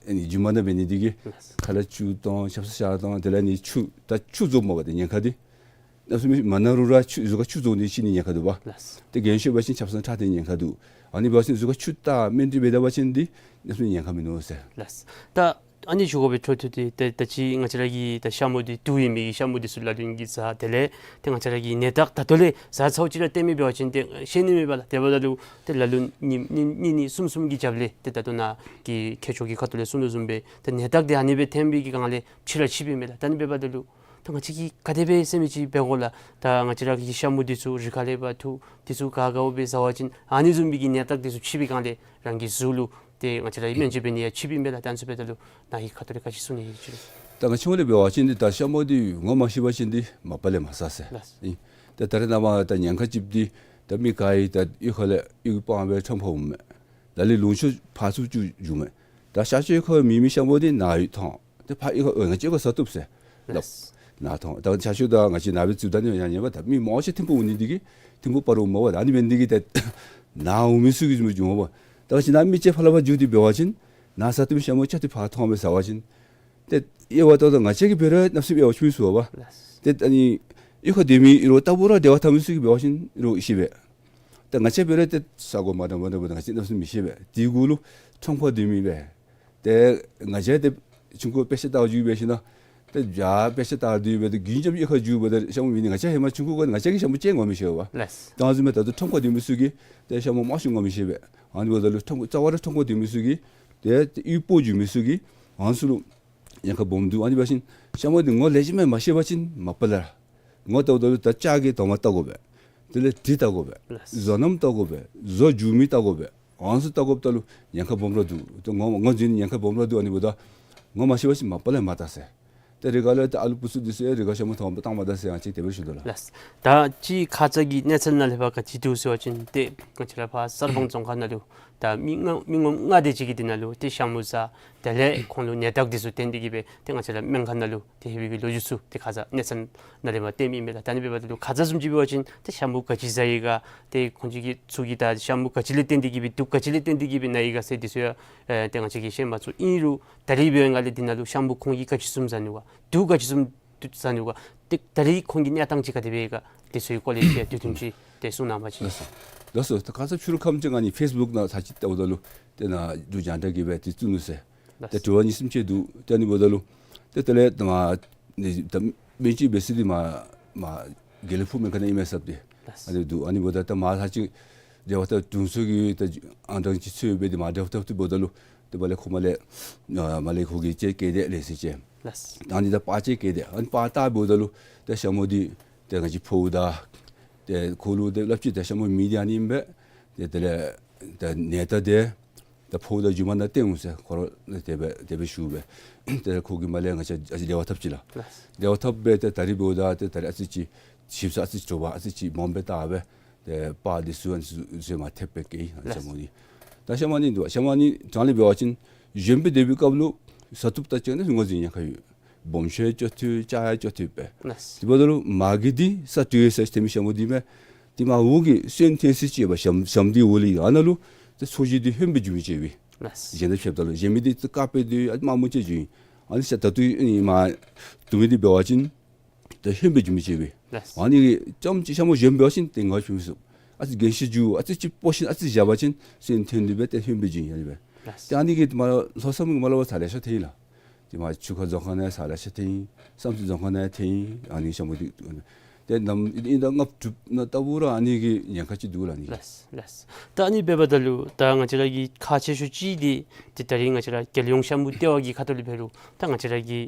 ཨ་ནི་རྒྱུ་མ་ནང་འབད་ནི་འདི་གིས་ལགས། ཁ་ལས་སྐྱུག་དང་ཆབ་གསང་ཤ་དང་དེ་ལས་ཨ་ནི་ཆུ་ད་ཆུ་རྫོགསཔ་མས་པ་ཏེ་ཉེན་ཁ་འདི། གནམ་མེད་ས་མེད་མ་ན་རུང་ར་ཆུ་གཟུགས་ཁར་ཆུ་རྫོགས་ནི་ཤི་ནི་ཉེན་ཁ་འདུག་པ། ལགས། ཏེ་རྒན་ཤོས་འབད་བ་ཅིན་ཆབ་གསང་ཁྲག་ཐོན་ཉེན་ཁ་འདུག། ཨ་ནི་འབད་བ་ཅིན་གཟུགས་ཁར་ཆུ་བཏགས་སྨན་སྤྲོད་འབད་ད་པ་ཅིན་འདི་གནམ་མེད་ས་མེད་ཉེན་ཁ་མིན་ནུག་ཟེར། ལགས། ད་ཨ་ནི་ཞུ་དགོ་པའི་འཕྲོ་མཐུད་དེ་ཏེ་ད་ཅི་ང་བཅས་ར་གི་ད་ཤ་མུ་འདི་དུག་ཡོད་མི་གི་ཤ་མུ་འདི་ཚུ་ལ་ལུ་གིས་ཟ། དེ་ལས་ཏེ་ང་བཅས་ར་གི་ནད་རྟགས་ད་ལྟོ་ལས་ཟ་ཚརཝ་ཅིག་ར་སྟོན་མི་འབད་བ་ཅིན་ཏེ་ཤེས་ནི་མེད་པས་ལགས། དེ་འབདཝ་ད་ལུ་ཏེ་ལ་ལུ་ཉིནམ་ཉིནམ་གཉིས་གཉིས་གསུམ་གསུམ་གྱི་རྒྱབ་ལས་ཏེ་ད་ལྟོ་ནཱ་གི་མཁས་མཆོག་གིས་ཁ་ཐུག་ལས་གསུངས་དོ་བཟུམ་སྦེ་ཏེ་ནད་རྟགས་འདི་ཨ་ནི་སྦེ་ཐོན་པའི་གི་སྒང་ལས་ཕྱི་ར་ཕྱི་པའི་མས་ལགས། ད་ཨ་ནི་འབདཝ་ད་ལུ་ད་ང་བཅས་ཀྱིས་ག་དེ་སྦེ་ཟེར་མི་ཅིག་འབད་དགོ་ལགས། ད་ང་བཅས་ར་གི་ཤ་མུ་འདི་ཚུ་རི་ཁ་ལས་འབད་འཐུ་འདི་ཚུ་ག་ག་འོ་སྦེ་ཟ་བ་ཅིན་ཨ་ནི་བཟུམ་མའི་གི་ནད་རྟགས་འདི་ཚུ་ཕྱི་པའི་སྒང་ལས་རང་གི་གཟུགས་ལུ་ཏེ་ང་བཅས་ར་སྨན་བཅོས་འབད་ནི་ཡང་ཕྱི་པའི་མས་ལགས། ད་ཨ་ནི་ཚུ་འབདཝ་ད་ལུ་ནཱ་གི་ཁ་ཐུག་ལས་ག་ཅི་གསུང་ནི་ཡོད་ཅི། ད་ང་བཅས་ལས་འབད་བ་ཅིན་འདི་ད་ཤ་མུ་འདི་ངོ་མ་ཤེས་པ་ཅིན་འདི་མ་པ་ལས་མ་ཟ་ཟེར། ལགས། ཨིན། ད་ད་རེས་ནངས་པ་ད་ཉེན་ཁ་ཅིག་འདི་ད་མི་ག་ཡང་ད་གཡུས་ཁ་ལས་གཡུས་སྤང་སྦེ་ཁྲམ་ཕབ་འོང་མས། ད་ལས་ལུང་ཕྱོགས་ཕར་ཚུར་བཙུགས་འགྱོཝ་མས། ད་ཤར་ཕྱོགས་ཁར་མེད་མི་ཤ་མུ་འདི་ནཱ་ཡོད་ཐོན། ཏེ་ཕར་གཡུས་ཁར་ཨོ་ང་བཅས་ཁར་ཟ་བཏུབ་ཟེར་སླབ། ལགས། ནཱ་ཐོན། ད་ཤར་ཕྱོགས་ད་ང་བཅས་ནཱ་སྦེ་བཙུགས་ད་ནི་ཡང་ཉན་པས། ད་མི་མང་ཆེ་ཐིམ་ཕུག་འོང་ནི་འདི་གིས་ཐིམ་ཕུག་སྤར་འོངམ་མས་པ། ད་ཨ་ནི་འབད་ནི་འདི་གིས་ཏེ་ནཱ་འོང་མི་ཚུ་གིས་བཟུམ་འགྱོཝ་མས་པ། ད་ང་བཅས་ནཱ་མི་ཅིག་ཕར་ལས་ཕར་འགྱོ་སྟེ་འབད་བ་ཅིན་ནཱ་ཟ་བཏུབ་མི་ཤ་མུ་ཅིག་ཏེ་ཕར་ཐོན་སྦེ་ཟ་བ་ཅིན་ཏེ་དབྱེ་བ་བལྟཝ་ད་ང་བཅས་ཀྱིས་འབད་རུང་གནམ་མེད་ས་མེད་དབྱེ་བ་ཕྱེ་མི་ཚུགས་པས། ལགས། ཏེ་ཨ་ནི་གཡུས་ཁར་སྡོད་མི་རོགས་ལྟ་བུ་ར་འབྲེལ་བ་འཐབ་མི་ཚུ་གིས་འབད་བ་ཅིན་རོགས་ཤེས་པས། ད་ང་བཅས་འབད་རུང་ཏེ་ས་གོ་མ་འདྲཝ་མ་འདྲཝ་འབདཝ་ད་ང་བཅས་གནམ་མེད་ས་མེད་མི་ཤེས་པས། དེ་གུ་ལུ་ཁྲམ་ཁར་སྡོད་མི་སྦེ་ཏེ་ང་བཅས་ཏེ་ཆུང་ཀུ་དཔེ་ཆ་ལྟ་བར་འགྱོ་སྦེ་ཞིན་ན་ཏེ་ཡར་དཔེ་ཆ་ལྟ་སྡོད་སྦེ་ཏེ་རྒྱུན་བཅོམ་གཡུས་ཁར་འགྱོ་སྦེ་ཏེ་ཤ་མུ་མེད་ནི་ང་བཅས་ཧེ་མ་ཆུང་ཀུ་གུ་ང་བཅས་ཀྱིས་ཤ་མུ་ཅིག་ངོ་མི་ཤེས་པས། ལགས། ད་བཟུམ་སྦེ་ད་ལྟོ་ཁྲམ་ཁར་སྡོད་མི་ཚུ་གིས་ཏེ་ཤ་མུ་མང་ཤོས་ངོ་མི་ཤེས་པས། ཨ་ནི་འབདཝ་ད་ལུ་ཁྲམ་རྩ་བ་ར་ཁྲམ་ཁར་སྡོད་མི་ཚུ་གིས་ཏེ་ཏེ་གཡུས་སྤོ་འགྱོ་མི་ཚུ་གིས་ཨ་ནི་ཚུ་ལུ་ཉེན་ཁ་སྦོམ་འདུག། ཨ་ནི་འབད་བ་ཅིན་ཤ་མུ་འདི་ངོ་ལེགས་ཤོམ་སྦེ་མ་ཤེས་པ་ཅིན་མ་པ་ལས་ར་ངོ་བལྟཝ་ད་ལུ་ད་ལྕགས་ཀྱི་དོང་པ་བལྟ་དགོ་པས། དེ་ལས་གྲི་བལྟ་དགོ་པས། ལགས། བཟོ་རྣམ་བལྟ་དགོ་པས། བཟོ་འགྱོ་མི་བལྟ་དགོ་པས། ཨ་ནི་ཚུ་བལྟ་དགོཔ་ད་ལུ་ཉེན་ཁ་སྦོམ་ར་འདུག། ཏེ་ངོ་ངོ་འཛོལ་ནི་ཉེན་ཁ་སྦོམ་ར་འདུག། ཨ་ནི་འབདཝ་ད་ངོ་མ་ཤེས་པ་ཅིན་མ་པ་ལས་མ་བལྟ་ཟེར། ཏེ་རི་ཁ་ལས་ཏེ་ཨ་ལུ་བུཚ་འདི་ཚུ་ཡང་རི་ཁ་ཤ་མུ་ཐོན་སྦེ་བཏང་མ་ད་ཟེར་ཡང་ཅིག་དེ་སྦེ་ཞུ་དོ་ལགས། ལགས། ད་ཅི་ཁ་ཙ་གི་གནས་ཚུལ་ནང་ལས་ཕར་ག་ཅི་འདུག་ཟེར་བ་ཅིན་ཏེ་ང་བཅས་ར་ཕར་གསར་སྤང་རྫོང་ཁག་ནང་ལུ་ད་མི་ལྔ་མི་ངོམ་ལྔ་དེ་ཅིག་གིས་འདི་ནང་ལུ་ཏེ་ཤ་མུ་ཟ། དེ་ལས་ཁོང་ལུ་ནད་རྟགས་འདི་ཚུ་བསྟན་ཏེ་གིས་སྦེ་ཏེ་ང་བཅས་ར་སྨན་ཁང་ནང་ལུ་ཏེ་ལྷོད་པའི་གི་ལོ་རྒྱུས་ཚུ་ཏེ་ཁ་ཙ་གནས་ཚུལ་ནང་ལས་མར་བཏོན་མི་མས་ལགས། ད་ཨ་ནི་འབདཝ་ད་ལུ་ཁ་ཙ་བཟུམ་ཅིག་འབད་བ་ཅིན་ཏེ་ཤ་མུ་ག་ཅི་ཟ་ཡི་ག་ཏེ་ཁོང་ཅིག་གིས་ཚུ་གིས་ད་ཤ་མུ་ག་ཅི་ལས་བརྟེན་ཏེ་གིས་སྦེ་དུག་ག་ཅི་ལས་བརྟེན་ཏེ་གིས་སྦེ་ན་ཡི་ག་ཟེར་འདི་ཚུ་ཡང་ཨེ་ཏེ་ང་བཅས་ཀྱིས་ཤེས་མ་ཚུགས། ཨིན་རུང་ད་རིས་འབད་བའི་སྒང་ལས་འདི་ནང་ལུ་ཤ་མུ་ཁོང་གིས་ག་ཅི་བཟུམ་ཟ་ནུག་ག། དུག་ག་ཅི་བཟུམ་ཟ་ནུག་ག། ཏེ་ད་རིས་ཁོང་གི་གནས་སྟངས་ཅིག་ག་དེ་སྦེ་ཡོད་ག། དེ་ཚུ་གི་སྐོར་ལས་ཅིག་དུས་ཐུང་ཅིག་ཏེ་གསུང་གནང་བ་ཅིན། ལགས་སོ། ལགས་སོ། ད་ཁ་ཙ་ཕྱི་རུ་ཁམས་ཅིག་ང་གཉིས་ཕེསི་བུཀ་ནང་ཚར་ཅིག་བལྟཝ་ད་ལུ་ཏེ་ནཱ་འབྲུག་རྒྱང་བསྒྲགས་ཀྱིས་སྦེ་ཏེ་བཙུགས་ནུག་ཟེར། ལགས། ཏེ་དྲི་བ་གཉིས་གསུམ་ཅིག་འདུག། ཏེ་ཨ་ནི་འབདཝ་ད་ལུ་ཏེ་དེ་ལས་ད་མར་ནི་ད་སྨན་བཅོས་འབད་ས་འདི་མར་མར་དགེ་ལེགས་ཕུག་སྨན་ཁང་ནང་ཨིན་མས་ཟེར་ཏེ། ལགས། ཨ་ནི་འདུག། ཨ་ནི་འབདཝ་ད་ད་མར་ཚར་ཅིག་རེ་བ་ད་དྲུང་འཚོ་གིས་ད་ཨང་གྲངས་ཅིག་འཚོལ་སྦེ་ཏེ་མར་འབྲེལ་བ་འཐབ་སྟེ་འབདཝ་ད་ལུ་ཏེ་མར་ལས་ཁོ་མར་ལས་ཨ་མར་ལས་ཁོ་གིས་ཅིག་བཀལ་ཏེ་ལེ་ཤ་ཅིག། ལགས། ད་ཨ་ནི་ད་པར་ཅིག་བཀལ་ཏེ་ཨ་ནི་པར་བལྟ་འབདཝ་ད་ལུ་ཏེ་ཤ་མུ་འདི་ཏེ་ང་བཅས་ཕོཝ་དང་ཏེ་ཁོ་ལུ་ཏེ་སླབ་ཅི། ཏེ་ཤ་མུ་མེད་འདི་ཨ་ནི་ཨིན་པས། ཏེ་དེ་ལས་ད་ནད་རྟགས་འདི་ད་ཕོཝ་དང་རྒྱུ་མ་ནང་སྟོན་འོང་ཟེར་ཁོ་ར་ལུ་དེ་སྦེ་དེ་སྦེ་ཞུ་སྦེ། ཏེ་ཁོ་གིས་མར་ལས་ང་བཅས་ཨ་ཙི་འབྲེལ་བ་འཐབ་ཅི་ལགས། ལགས། འབྲེལ་བ་འཐབ་སྦེ་ཏེ་ད་རིས་འབདཝ་ད་ཏེ་ད་རིས་ཨ་ཙི་ཅིག་ཞིབ་ས་ཨ་ཙི་ཅིག་དྲོ་པ་ཨ་ཙི་ཅིག་མངམ་སྦེ་བལྟ་སྦེ་ཏེ་པར་འདི་ཚུ་ཨ་ནི་ཚུ་མར་ཐེབས་སྦེ་བཀལ་ཡི་ལགས། ཤ་མུ་འདི། ད་ཤ་མུ་ཨ་ནི་འདུག། ཤ་མུ་ཨ་ནི་དྲང་ལས་འབད་བ་ཅིན་གཞོནམ་སྦེ་སྡོད་པའི་སྐབས་ལུ་ཟ་བཏུབ་ད་ཅིག་ཨ་ནི་ངོས་འཛིན་ཉེན་ཁ་ཡོད། སྦོམ་ཤོས་ཡང་ལྕོགས་ཏེ་ཆུང་ཡང་ལྕོགས་ཏེ་པས། ལགས། དེ་འབདཝ་ད་ལུ་མ་གི་འདི་ས་སྟོད་ས་ཐོན་མི་ཤ་མུ་འདི་མས། དེ་མར་འོག་གི་སོན་ཐོན་ས་ཅིག་ཡོད་པ་ཞྭམོ་ཞྭམོ་འདི་འོག་ལས་ཨ་ནཱ་ལུ་ཏེ་ཚོས་གཞི་འདི་ཧོནམ་སྦེ་འགྱོ་མི་ཅིག་ཡོད་པས། ལགས། གཞན་དང་ཕྱདཔ་ད་ལུ་གཞན་མི་འདི་ཏེ་དཀརཔོ་སྦེ་སྡོད་དམར་མོ་ཅིག་འགྱོ་ཡི། ཨ་ནི་ཤ་ད་ལྟོ་ཨ་ནི་མ་བཏུབ་མི་འདི་འབད་བ་ཅིན་ཏེ་ཧོནམ་སྦེ་འགྱོ་མི་ཅིག་སྦེ། ལགས། ཨ་ནི་ཙམ་ཅིག་ཤ་མོ་གཞོནམ་འབད་བ་ཅིན་ཏེ་ངལ་འཕྱོག་མི་ཚུགས། ཨ་ཙི་གྱོན་ཤུགས་འགྱོ་ཨ་ཙི་ཅིག་སྤོ་ཞིནམ་ཨ་ཙི་བཞག་པ་ཅིན་སེམས་ཐོན་ཏེ་སྦེ་ཏེ་ཧོནམ་སྦེ་འགྱོ་ཡི་ཨ་ནི་སྦེ། ལགས། ཏེ་ཨ་ནི་གིས་མ་ལྷོ་མཚམས་མ་ལུ་ས་ལེ་ཤ་ཐོན་ཡི་ལགས། ཏེ་མ་ཆུ་ཁ་རྫོང་ཁག་ནང་ས་ལེ་ཤ་ཐོན་ཡི། བསམ་རྩེ་རྫོང་ཁག་ནང་ཐོན་ཡི། ཨ་ནི་ཤ་མོ་འདི་ཏེ་ནམ་ཨིན་ད་ལྔ་བཅུ་ནང་ལྟ་བུ་ར་ཨ་ནི་གི་ཉེན་ཁ་ཅིག་འདུག་ལགས་ཨ་ནི་གི། ལགས་ལགས། ད་ཨ་ནི་འབདཝ་ད་ལུ་ད་ང་བཅས་ར་གི་ཁག་ཆེ་ཤོས་ཅིག་འདི་ཏེ་ད་རིས་ང་བཅས་ར་རྒྱལ་ཡོངས་ཤ་མུ་ལྟེ་བ་གི་ཁ་ཐུག་ལས་འབད་རུང་ད་ང་བཅས་ར་གི་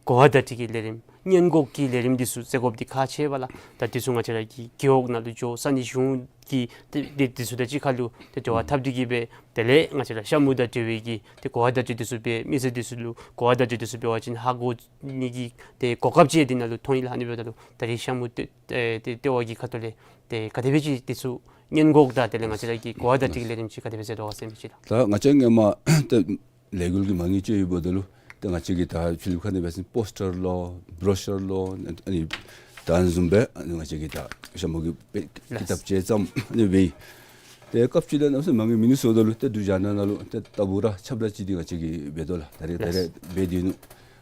གོ་བ་བརྡ་སྤྲོད་ཀྱི་ལས་རིམ་སྔོན་འགོག་གི་ལས་རིམ་འདི་ཚུ་སྤེལ་དགོཔ་འདི་ཁག་ཆེ་བས་ལགས། ད་འདི་ཚུ་ང་བཅས་ར་གི་རྒེད་འོག་ནང་ལུ་འགྱོ་ས་གནས་གཞུང་གི་ཏེ་ཏེ་འདི་ཚུ་དང་གཅིག་ཁར་ལུ་ཏེ་འབྲེལ་བ་འཐབ་སྟེ་གི་སྦེ་དེ་ལས་ང་བཅས་ར་ཤ་མུ་དང་འབྲེལ་བའི་གི་ཏེ་གོ་བ་བརྡ་སྤྲོད་འདི་ཚུ་སྦེ་མི་སེར་འདི་ཚུ་ལུ་གོ་བ་བརྡ་སྤྲོད་འདི་ཚུ་འབད་བ་ཅིན་ཧ་གོ་ནི་གི་ཏེ་གོ་སྐབས་ཅིག་འདི་ནང་ལུ་ཐོན་ཡི་ལགས། ཨ་ནི་འབདཝ་ད་ལུ་ད་རིས་ཤ་མུ་ལྟེ་ཨེ་ཏེ་ལྟེ་བ་གི་ཁ་ཐུག་ལས་ཏེ་ག་དེ་སྦེ་ཅིག་འདི་ཚུ་སྔོན་འགོག་དང་དེ་ལས་ང་བཅས་ར་གི་གོ་བ་བརྡ་སྤྲོད་ཀྱི་ལས་རིམ་ཅིག་ག་དེ་སྦེ་མཛད་དོ་ག་ཟེར་མི་ཅིག་ལགས། ད་ང་བཅས་སྔོན་མ་ཏེ་ལས་འགུལ་གྱི་མ་དངུལ་ཅིག་ཡོདཔ་ད་ལུ་ཏེ་ང་བཅས་ཀྱིས་ད་ཕྱི་གླིངཔ་ཁ་ནང་འབད་བ་ཅིན་པོསི་ཊར་ལོ་བྲོ་ཤར་ལོ་ཨ་ནི་ད་ཨ་ནི་བཟུམ་སྦེ་ཨ་ནི་ང་བཅས་ཀྱིས་ད་ཤ་མུ་གི་དཔེ་ཀི་ཏབ་ཅིག་བརྩམས་ཨ་ནི་སྦེ། ཏེ་སྐབས་ཅིག་ལས་གནམ་མེད་ས་མེད་མ་དངུལ་མི་ཚུགས་ད་ལུ་ཏེ་འབྲུག་རྒྱང་བསྒྲགས་ནང་ལུ་ཏེ་ལྟ་བུ་ར་ཁྱབ་བསྒྲགས་ཅིག་འདི་ང་བཅས་ཀྱིས་འབད་དོ་ལགས། ད་རེས་ད་རེས་འབད་དེ་ནུག།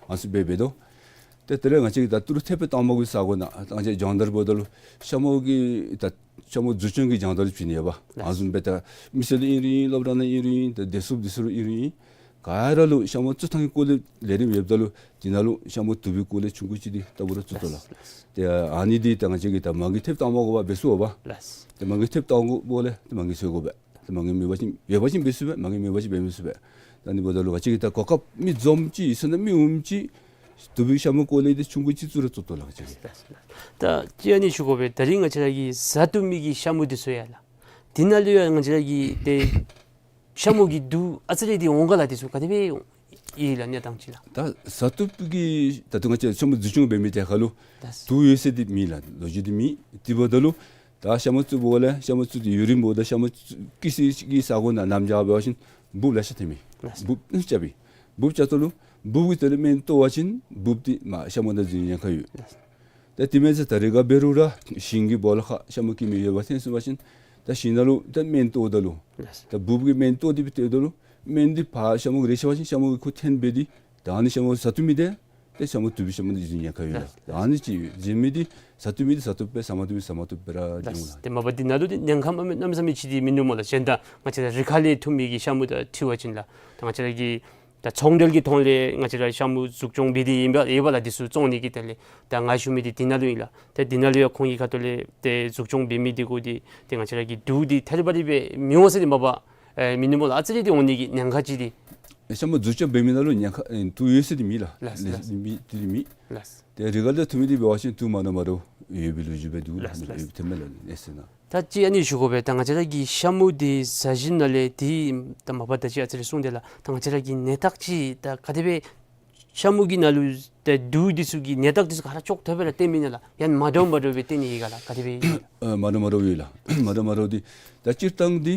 ཨ་ནི་ཚུ་སྦེ་འབད་དོ། ཏེ་དེ་ལས་ང་བཅས་ཀྱིས་ད་ཏི་རུ་ཐེབས་དང་པ་གི་ས་གོ་ནང་ད་ང་བཅས་སྦྱོང་བརྡར་འབདཝ་ད་ལུ་ཤ་མུ་གི་ད་ཤ་མུ་འཛུགས་སྐྱོང་གི་སྦྱོང་བརྡར་བྱིན་ནི་ཡོདཔ། ཨ་ནི་བཟུམ་སྦེ་ད་མི་སེར་ལུ་ཨིན་རུང་ཨིན་སློབ་གྲྭ་ནང་ཨིན་རུང་ཨིན་ད་བདེ་སྲུངཔ་འདི་ཚུ་ལུ་ཨིན་རུང་ཨིན་ག་ར་ལུ་ཤ་མུ་བཙུགས་ཐངས་ཀྱི་སྐོར་ལས་ལས་རིམ་ཡོདཔ་ད་ལུ་དེ་ནང་ལུ་ཤ་མུ་དུག་པའི་སྐོར་ལས་ཆུང་ཀུ་ཅིག་འདི་ལྟ་བུ་ར་བཙུགས་དོ་ལགས། ལགས། ཏེ་ཨ་ནི་འདི་ད་ང་བཅས་ཀྱིས་ད་མ་དངུལ་ཐེབས་དང་པ་གུ་འབད་ཚུགས་པ། ལགས། ཏེ་མ་དངུལ་ཐེབས་དང་པ་གུ་འབདཝ་ལས་ཏེ་མ་དངུལ་བཟོ་དགོ་པས། ཏེ་མ་དངུལ་མེད་པ་ཅིན་ཡོད་པ་ཅིན་འབད་ཚུགས་པས། མ་དངུལ་མེད་པ་ཅིན་འབད་མི་ཚུགས་པས། ད་ཨ་ནི་འབདཝ་ད་ལུ་ང་བཅས་ཀྱིས་ད་གོ་སྐབས་མི་འཛོམས་ཅིག་ཡོད་ས་ནང་མི་འོངམ་ཅིག་དུག་པའི་ཤ་མུ་སྐོར་ལས་འདི་ཆུང་ཀུ་ཅིག་བཙུགས་ར་བཙུགས་དོ་ལགས་ང་བཅས་ཀྱིས། ད་ཅི་ཨ་ནི་ཞུ་དགོ་པས། ད་རིས་ང་བཅས་ར་གི་བཟའ་བཏུབ་མི་གི་ཤ་མུ་འདི་ཚུ་ཡོད་ལགས། དེ་ནང་ལུ་ཡང་ང་བཅས་ར་གི་ཏེ་ཤ་མུ་གི་དུག་ཨ་ཙི་རེ་འདི་འོང་ག་ལགས། འདི་ཚུ་ག་དེ་སྦེ་ཡོད་ལགས་གནས་སྟངས་ཅིག་ལགས། ད་བཟའ་བཏུབ་ཀྱི་ད་ལྟོ་ང་བཅས་ཤ་མུ་འཛུགས་སྐྱོང་འབད་མི་དེ་ཁར་ལུ་ལགས། དུག་ཡོད་ཟེར་འདི་མེད་ལགས། ལོ་རྒྱུས་འདི་མེད། དེ་འབདཝ་ད་ལུ་ད་ཤ་མུ་བཙུགས་པ་ལས་ཤ་མུ་བཙུགས་ཏེ་ཡུན་རིངམོ་ད་ཤ་མུ་བཙུགས་བསྐྱི་ས་གི་ས་གོ་ནང་གནམ་བྱཱར་འབད་བ་ཅིན་འབུཔ་ལེ་ཤ་ཐོན་མས། ལགས། འབུཔ་ཨ་ནི་རྐྱབ་པས། འབུཔ་རྐྱབ་ད་ལུ་འབུཔ་གི་དེ་ལས་སྨན་གཏོར་བ་ཅིན་འབུཔ་འདི་མ་ཤ་མུ་ནང་འཛུལ་ནི་ཉེན་ཁ་ཡོད། ལགས། ད་དེ་མེན་ཟེར་ད་རེས་ཁར་འབད་རུང་ར་ཞིང་གི་སྦོ་ལོགས་ཁར་ཤ་མུ་སྐྱེ་མི་ཡོདཔ་ཐོན་སོང་པ་ཅིན་ད་ཞིང་ནང་ལུ་ད་སྨན་གཏོརཝ་ད་ལུ་ལགས། ད་འབུཔ་གིས་སྨན་གཏོར་ཏེ་སྦེ་སྟོན་ད་ལུ་སྨན་འདི་ཕར་ཤ་མུ་གུ་རེག་ཤོར་བ་ཅིན་ཤ་མུ་གི་ཁུ་འཐོན་འབད་དེ་ད་ཨ་ནི་ཤ་མུ་བཟའ་བཏུབ་མི་འདི་ཏེ་ཤ་མུ་དུག་པའི་ཤ་མུ་འདི་འཛུལ་ནི་ཉེན་ཁ་ཡོད་ལགས། ལགས། ད་ཨ་ནི་ཅིག་ཡོད། བཟའ་མི་འདི་བཟའ་བཏུབ་མི་འདི་བཟའ་བཏུབ་པས། བཟའ་མ་བཏུབ་མི་བཟའ་མ་བཏུབ་པས་ར་འགྱོ་འོང་ལགས། ཏེ་མ་པ་འདི་ནང་ལུ་ཏེ་ཉེན་ཁ་མ་མེད་གནམ་མེད་ས་མེད་ཅིག་འདི་མིན་འདུག་སྨོ་ལགས། གཞན་ད་ང་བཅས་ར་རི་ཁ་ལས་འཐུ་མི་གི་ཤ་མུ་དང་འཁྲིལ་བ་ཅིན་ལགས། ད་ང་བཅས་ར་གི་ད་ཚོང་འབྲེལ་གྱི་ཐོག་ལས་ང་བཅས་ར་ཤ་མུ་འཛུགས་སྐྱོང་འབད་དེ་ཨིན་པས་ཨིན་པས་ལགས། འདི་ཚུ་བཙོང་ནི་གི་དེ་ལས་ད་ང་ཞུ་མི་འདི་འདི་ནང་ལུ་ཨིན་ལགས། ཏེ་འདི་ནང་ལུ་ཡང་ཁོང་གི་ཁ་ཐུག་ལས་ཏེ་འཛུགས་སྐྱོང་འབད་མི་འདི་གུ་འདི་ཏེ་ང་བཅས་ར་གི་དུག་འདི་ཐད་རི་བ་རི་སྦེ་མི་འོང་ཟེར་འདི་མ་པ་ཨེ་མིན་འདུག་སྨོ་ལགས། ཨ་ཙི་རེ་འདི་འོང་ནི་གི་ཉེན་ཁ་ཅིག་འདི། ཤ་མུ་འཛུགས་སྐྱོང་འབད་མི་ནང་ལུ་ཉེན་ཁ་ཨེ་དུག་ཡོད་ཟེར་འདི་མེད་ལགས། ལགས། ལགས། ལགས། མེད་འདི་མེད། ལགས། ཏེ་རི་ཁ་ལས་འཐུ་མི་འདི་འབད་བ་ཅིན་དུག་མ་འདྲཝ་མ་འདྲཝ་ཡོད་པའི་ལོ་རྒྱུས་སྦེ་འདུག་ལགས། ལགས། ལགས། ཡོད་ཐོན་མས་ལགས་གནས་ཚུལ་ནང་། ད་ཅི་ཨ་ནི་ཞུ་དགོ་པས། ད་ང་བཅས་ར་གི་ཤ་མུ་འདི་བཟའ་བཞིན་ནང་ལས་འདི་ད་མ་པ་ད་ཅི་ཨ་ཙི་རེ་གསུངས་ཏེ་ལགས། ད་ང་བཅས་ར་གི་ནད་རྟགས་ཅིག་ད་ག་དེ་སྦེ་ཤ་མུ་གི་ནང་ལུ་ད་དུག་འདི་ཚུ་གི་ནད་རྟགས་འདི་ཚུ་ག་ར་ཅོག་འཐདཔ་སྦེ་ར་སྟོན་མི་ཨིན་ན་ལགས། ཡང་མ་འདྲཝ་མ་འདྲཝ་སྦེ་སྟོན་ནི་ཨིན་ག་ལགས། ག་དེ་སྦེ་ཨིན། ཨ་མ་འདྲཝ་མ་འདྲཝ་ཡོད་ལགས། མ་འདྲཝ་མ་འདྲཝ་འདི་ད་སྤྱིར་བཏང་འདི་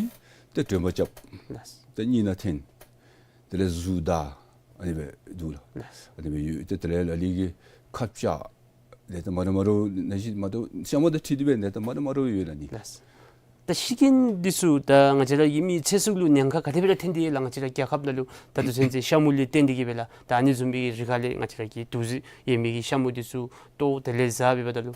ད་དྲོད་འབར་རྐྱབ། ལགས། ད་གཉིད་ནང་འཐོན། དེ་ལས་གཟུགས་འདར། ཨ་ནི་སྦེ་འདུག་ལགས། ལགས། ཨ་ནི་སྦེ་ཡོད། ཏེ་དེ་ལས་ལ་ལུ་གིས་ཁ་བྱལ། ཏེ་ད་མ་འདྲཝ་མ་འདྲཝ་ནང་བཞིན་མ་འདྲཝ་ཤ་མུ་དང་འཁྲིལ་ཏེ་སྦེ་ཏེ་ད་མ་འདྲཝ་མ་འདྲཝ་ཡོད་ལགས་ཨ་ནི། ལགས། ད་ཤི་རྐྱེན་འདི་ཚུ་ད་ང་བཅས་ར་གི་མི་ཚེ་སྲོག་ལུ་ཉེན་ཁ་ག་དེ་སྦེ་ར་ཐོན་ཏེ་ཡོད་ལགས། ང་བཅས་ར་རྒྱལ་ཁབ་ནང་ལུ་ད་ལྟོ་ཚུན་ཚོད་ཤ་མུ་ལས་བརྟེན་ཏེ་གིས་སྦེ་ལགས། ད་ཨ་ནི་བཟུམ་སྦེ་རི་ཁ་ལས་ང་བཅས་ར་གི་དུག་རྫས་ཡོད་མི་གི་ཤ་མུ་འདི་ཚུ་བཏོག་དེ་ལས་བཟའ་འབདཝ་ད་ལུ་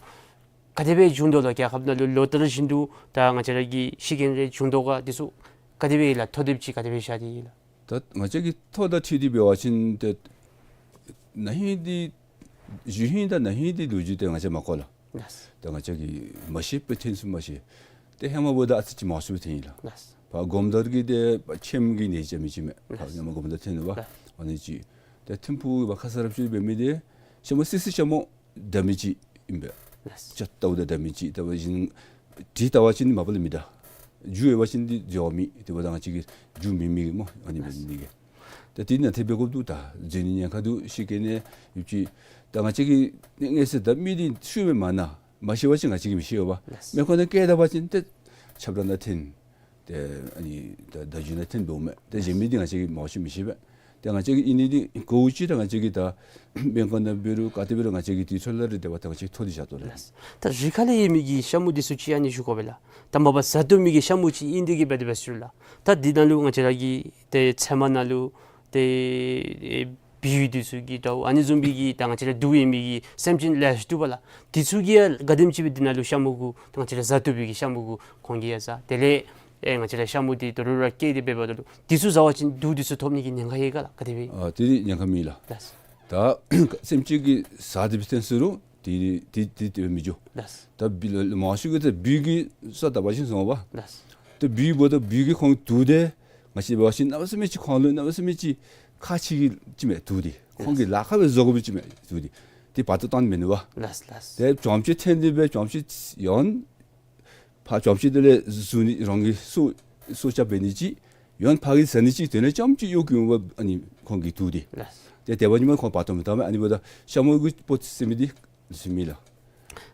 ག་དེ་སྦེ་བྱུང་དོ་ལགས། རྒྱལ་ཁབ་ནང་ལུ་ལོ་ལྟར་བཞིན་དུ་ད་ང་བཅས་ར་གི་ཤི་རྐྱེན་རེ་བྱུང་དོ་ག། འདི་ཚུ་ག་དེ་སྦེ་ལགས། ཐོ་དེབ་ཅིག་ག་དེ་སྦེ་བཞག་སྟེ་ཡོད་ལགས། ད་ང་བཅས་ཀྱི་ཐོ་དང་འཁྲིལ་ཏེ་འབད་བ་ཅིན་ཏེ་ན་ཧིང་འདི་གཞེས་ཧིང་དང་ན་ཧིང་འདི་ལོ་རྒྱུས་འདི་ང་བཅས་མ་གོ་ལགས། ལགས། ད་ང་བཅས་ཀྱིས་མ་ཤེས་པས། ཐོན་ཚུན་མ་ཤེས། ཏེ་ཧེ་མ་འབདཝ་ད་ཨ་ཙི་ཅིག་མང་སུ་ཐོན་ཡི་ལགས། ལགས། ཕར་སྒོམ་དར་གྱི་ཏེ་ཕྱེམ་གྱི་ནད་ཅིག་མི་ཅིག་མས། ལགས། ཕར་ཧེ་མ་སྒོམ་དར་ཐོན་ནུག་པ། ལགས། ཨ་ནི་ཅིག། ཏེ་ཐིམ་ཕུག་ཕར་ཁ་ས་རབ་ཅིག་འབད་མི་འདི་ཤ་མུ་སི་སི་ཤ་མུ་འདར་མི་ཅིག་ཨིན་པས། ལགས། ཇ་ལྟཝ་ད་འདར་མི་ཅིག། ལྟ་བ་ཅིན་དྲི་ལྟ་བ་ཅིན་མ་པ་ལས་མི་འདར། རྒྱུ་ཡོད་པ་ཅིན་འདི་འགྱོ་མི་དེ་འབདཝ་ད་ང་བཅས་ཀྱིས་རྒྱུ་མེད་མི་གི་སྨོ། ཨ་ནི་འབད་ནི་གི། ད་འདི་ནང་ཐེབས་འབད་དགོཔ་འདུག། ད་འཛུལ་ནི་ཉེན་ཁ་འདུག། ཤི་རྐྱེན་ཡོདཔ་ཅིག། ད་ང་བཅས་ཀྱིས་མངོན་གསལ་ད་མི་འདི་ཤུལ་མ་མ་ན་མ་ཤེས་པ་ཅིན་ང་བཅས་ཀྱིས་མི་ཤེས་པས། ལགས། མེ་འཁོར་ནང་བཀལ་ད་པ་ཅིན་ཏེ་ཆབ་ར་ནང་འཐོན། ཏེ་ཨ་ནི་ད་བརྡ་བརྒྱུད་ནང་འཐོན་འགྱོཝ་མས། ཏེ་གཞན་མི་འདི་ང་བཅས་ཀྱིས་མང་ཤོས་མི་ཤེས་པས། ཏེ་ང་བཅས་ཀྱིས་ཨིན་ནི་འདི་གོ་ཅི་ད་ང་བཅས་ཀྱིས་ད་སྨན་ཁང་ནང་འབད་རུང་ག་ཏེ་འབད་རུང་ང་བཅས་ཀྱིས་དུས་ཚོད་ལ་རེ་བདེ་བ་ད་ང་བཅས་ཐོ་འདི་བཞག་དོ་ལགས། ལགས། ད་རི་ཁ་ལས་ཡོད་མི་གི་ཤ་མུ་འདི་ཚུ་ཅིག་ཨ་ནི་ཞུ་དགོ་པས་ལགས། ད་མ་པ་བཟའ་བཏུབ་མི་གི་ཤ་མུ་ཅིག་ཨིན་ཏེ་གིས་འབད་དེ་འབད་ཞུ་ལགས། ད་འདི་ནང་ལུ་ང་བཅས་ར་གི་ཏེ་ཚལ་མ་ནང་ལུ་ཏེ་ བོད་ཡུལ་འདི་ཚུ་གི་དོ་ཨ་ནི་བཟུམ་སྦེ་གི་ད་ང་བཅས་ར་འདུག་ཡོད་མི་གི་སེམས་ཅན་ལེ་ཤ་འདུག་པ་ལགས། འདི་ཚུ་གིས་ཡང་ག་དེམ་ཅིག་སྦེ་འདི་ནང་ལུ་ཤ་མུ་གུ་ད་ང་བཅས་ར་བཟའ་བཏུབ་པའི་གི་ཤ་མུ་གུ་ཁོང་གིས་ཡང་བཟའ། དེ་ལས་ཨེ་ང་བཅས་ར་ཤ་མུ་འདི་དོ་རུང་ར་སྐྱེས་ཏེ་འབད་བ་ད་ལུ་འདི་ཚུ་བཟའ་བ་ཅིན་དུག་འདི་ཚུ་ཐོབ་ནི་གི་ཉེན་ཁ་ཡོད་ག་ལགས། ག་དེ་སྦེ། ཨ་དེ་ཉེན་ཁ་མེད་ལགས། ལགས། ད་སེམས་ཅན་གྱིས་བཟའ་སྟེ་འབད་བ་ཅིན་ཟེར་རུང་དེ་དེ་དེ་དེ་སྦེ་མི་འགྱོ། ལགས། ད་བི་ལ་མང་ཤོས་ཀྱིས་ད་བོད་ཀྱི་ས་ད་འབད་བ་ཅིན་སོང་པ། ལགས། ད་བོད་འབདཝ་ད་བོད་ཀྱི་ཁོང་དུག་འདི་ང་བཅས་འབད་བ་ཅིན་གནམ་མེད་ས་མེད་ཅིག་ཁོང་ལུ་གནམ་མེད་ས་མེད་ཅིག་ཁག་ཆེ་གི་ཅིག་མས་དུག་འདི། ཁོང་གིས་ལཱ་ཁག་སྦེ་བཟོ་དགོ་པའི་ཅིག་མས་དུག་འདི། དེ་བར་དུ་བཏང་མི་ནུས་པ། ལགས་ལགས། དེ་བྱང་ཕྱོགས་འཐེན་ཏེ་སྦེ་བྱང་ཕྱོགས་ཡང་ཕར་བྱང་ཕྱོགས་དེ་ལས་བཟུང་ནི་རང་གི་སྲོག་སྲོག་སྐྱབས་འབད་ནི་ཅིག་ཡང་ཕར་གྱི་བཟའ་ནི་ཅིག་དེ་ལས་རྐྱངམ་ཅིག་གཡོག་གི་འོང་པ། ཨ་ནི་ཁོང་གི་དུག་འདི། ལགས། དེ་དེ་འབད་ནི་མ་ཁོང་བར་དུ་མི་བཏང་མས། ཨ་ནི་འབདཝ་ད་ཤ་མུ་གི་སྤོ་ཟེར་མི་འདི་ཟེར་མི་ལགས།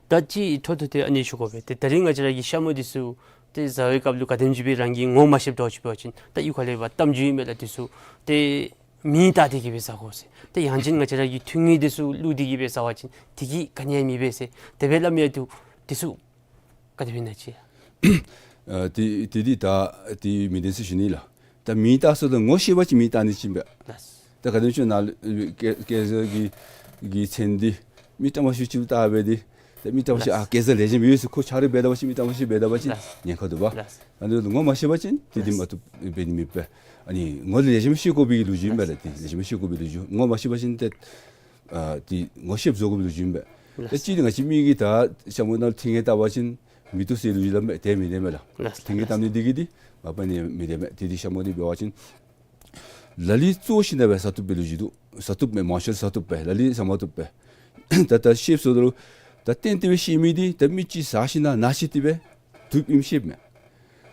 ད་ཅི་འཕྲོ་མཐུད་དེ་ཨ་ནི་ཞུ་དགོ་པས། ཏེ་ད་རིས་ང་བཅས་ར་གི་ཤ་མུ་འདི་ཚུ་ཏེ་བཟའ་བའི་སྐབས་ལུ་ག་དེམ་ཅིག་སྦེ་རང་གིས་ངོ་མ་ཤེསཔ་འདྲཝ་ཅིག་འབད་བ་ཅིན་ད་གཡུས་ཁ་ལས་འབད་གཏམ་རྒྱུད་ཨིན་མས་ལགས། འདི་ཚུ་ཏེ་མེ་བཏང་སྟེ་གི་སྦེ་བཟའ་དགོ་ཟེར། ཏེ་ཡང་ཅིན་ང་བཅས་ར་གི་ཐུང་ངེ་འདི་ཚུ་བླུགས་ཏེ་གི་སྦེ་བཟའ་བ་ཅིན་དེ་གིས་ག་ནི་ཡང་མེད་པས་ཟེར་དེ་སྦེ་སླབ་མི་ཡང་འདུག། འདི་ཚུ་ག་དེ་སྦེ་ཨིན་ན་ཅིག། ཨ་དེ་དེ་འདི་ད་དེ་མི་བདེན་ཟེར་ཞུ་ནི་ལགས། ད་མེ་བཏང་ཟེརཝ་ད་ངོ་ཤེས་པ་ཅིན་མེ་བཏང་ནི་ཅིག་ཨིན་པས། ལགས། ད་ག་དེམ་ཅིག་ནཱ་ལུ་སྐལ་སྐལ་བཟང་གི་གི་མཚན་འདི་མི་ཏ་མ་ཤུ་ཅིག་ལུ་བཏགས་སྦེ་འདི་ད་མི་ཏ་མ་ཤུ། ལགས། ཨ་སྐལ་བཟང་ལེགས་ཤོམ་ཡོད་ཟེར་ཁོ་ཆ་རོགས་འབད་ད་པ་ཅིན་མི་ཏ་མ་ཤུ་འབད་ད་པ་ཅིན། ལགས། ཉེན་ཁ་འདུག་པ། ལགས། ཨ་ནི་ངོ་མ་ཤེས་པ་ཅིན་དེ་འདི། ལགས། མ་བཏུབ་འབད་ནི་མེད་པས། ཨ་ནི་ངོ་ལེགས་ཤོམ་ཤེས་དགོ་པའི་ལོ་རྒྱུས་ཨིན་པས་ལགས། དེ་ལེགས་ཤོམ་ཤེས་དགོ་པའི་ལོ་རྒྱུས། ངོ་མ་ཤེས་པ་ཅིན་ཏེ་ཨ་དེ་ངོ་ཤེསཔ་བཟོ་དགོ་པའི་ལོ་རྒྱུས་ཨིན་པས། ལགས། ཏེ་གཅིག་འདི་ང་བཅས་མི་གིས་ད་ཤ་མུ་ནང་ལུ་ཐིང་ངེ་བཏབ་པ་ཅིན་མི་བཏུབ་ཟེར་ལོ་རྒྱུས་སླབ་མས། དེ་མི་བདེན་མས་ལགས། ལགས། ཐིང་ངེ་བཏབ་ནི་འདི་གིས་འདི་མ་པ་ནི་མི་བདེན་མས། དེ་འདི་ཤ་མུ་འདི་འབད་བ་ཅིན་ལ་ལུ་བཙོ་ཞིནམ་ལས་སྦེ་བཟའ་བཏུབ་པའི་ལོ་རྒྱུས་འདུག། བཟའ་བཏུབ་མས། མང་ཤོས་བཟའ་བཏུབ་པས། ལ་ལུ་བཟའ་མ་བཏུབ་པས། ད་ད་ཤེསཔ་བཟོཝ་ད་ལུ་ད་གཏན་གཏན་སྦེ་ཤེས་མི་འདི་ད་མི་ཅིག་བཟའ་ཞིནམ་ལས་ན་ཤེས་ཏེ་སྦེ་དུག་ཨིནམ་ཤེསཔ་མས།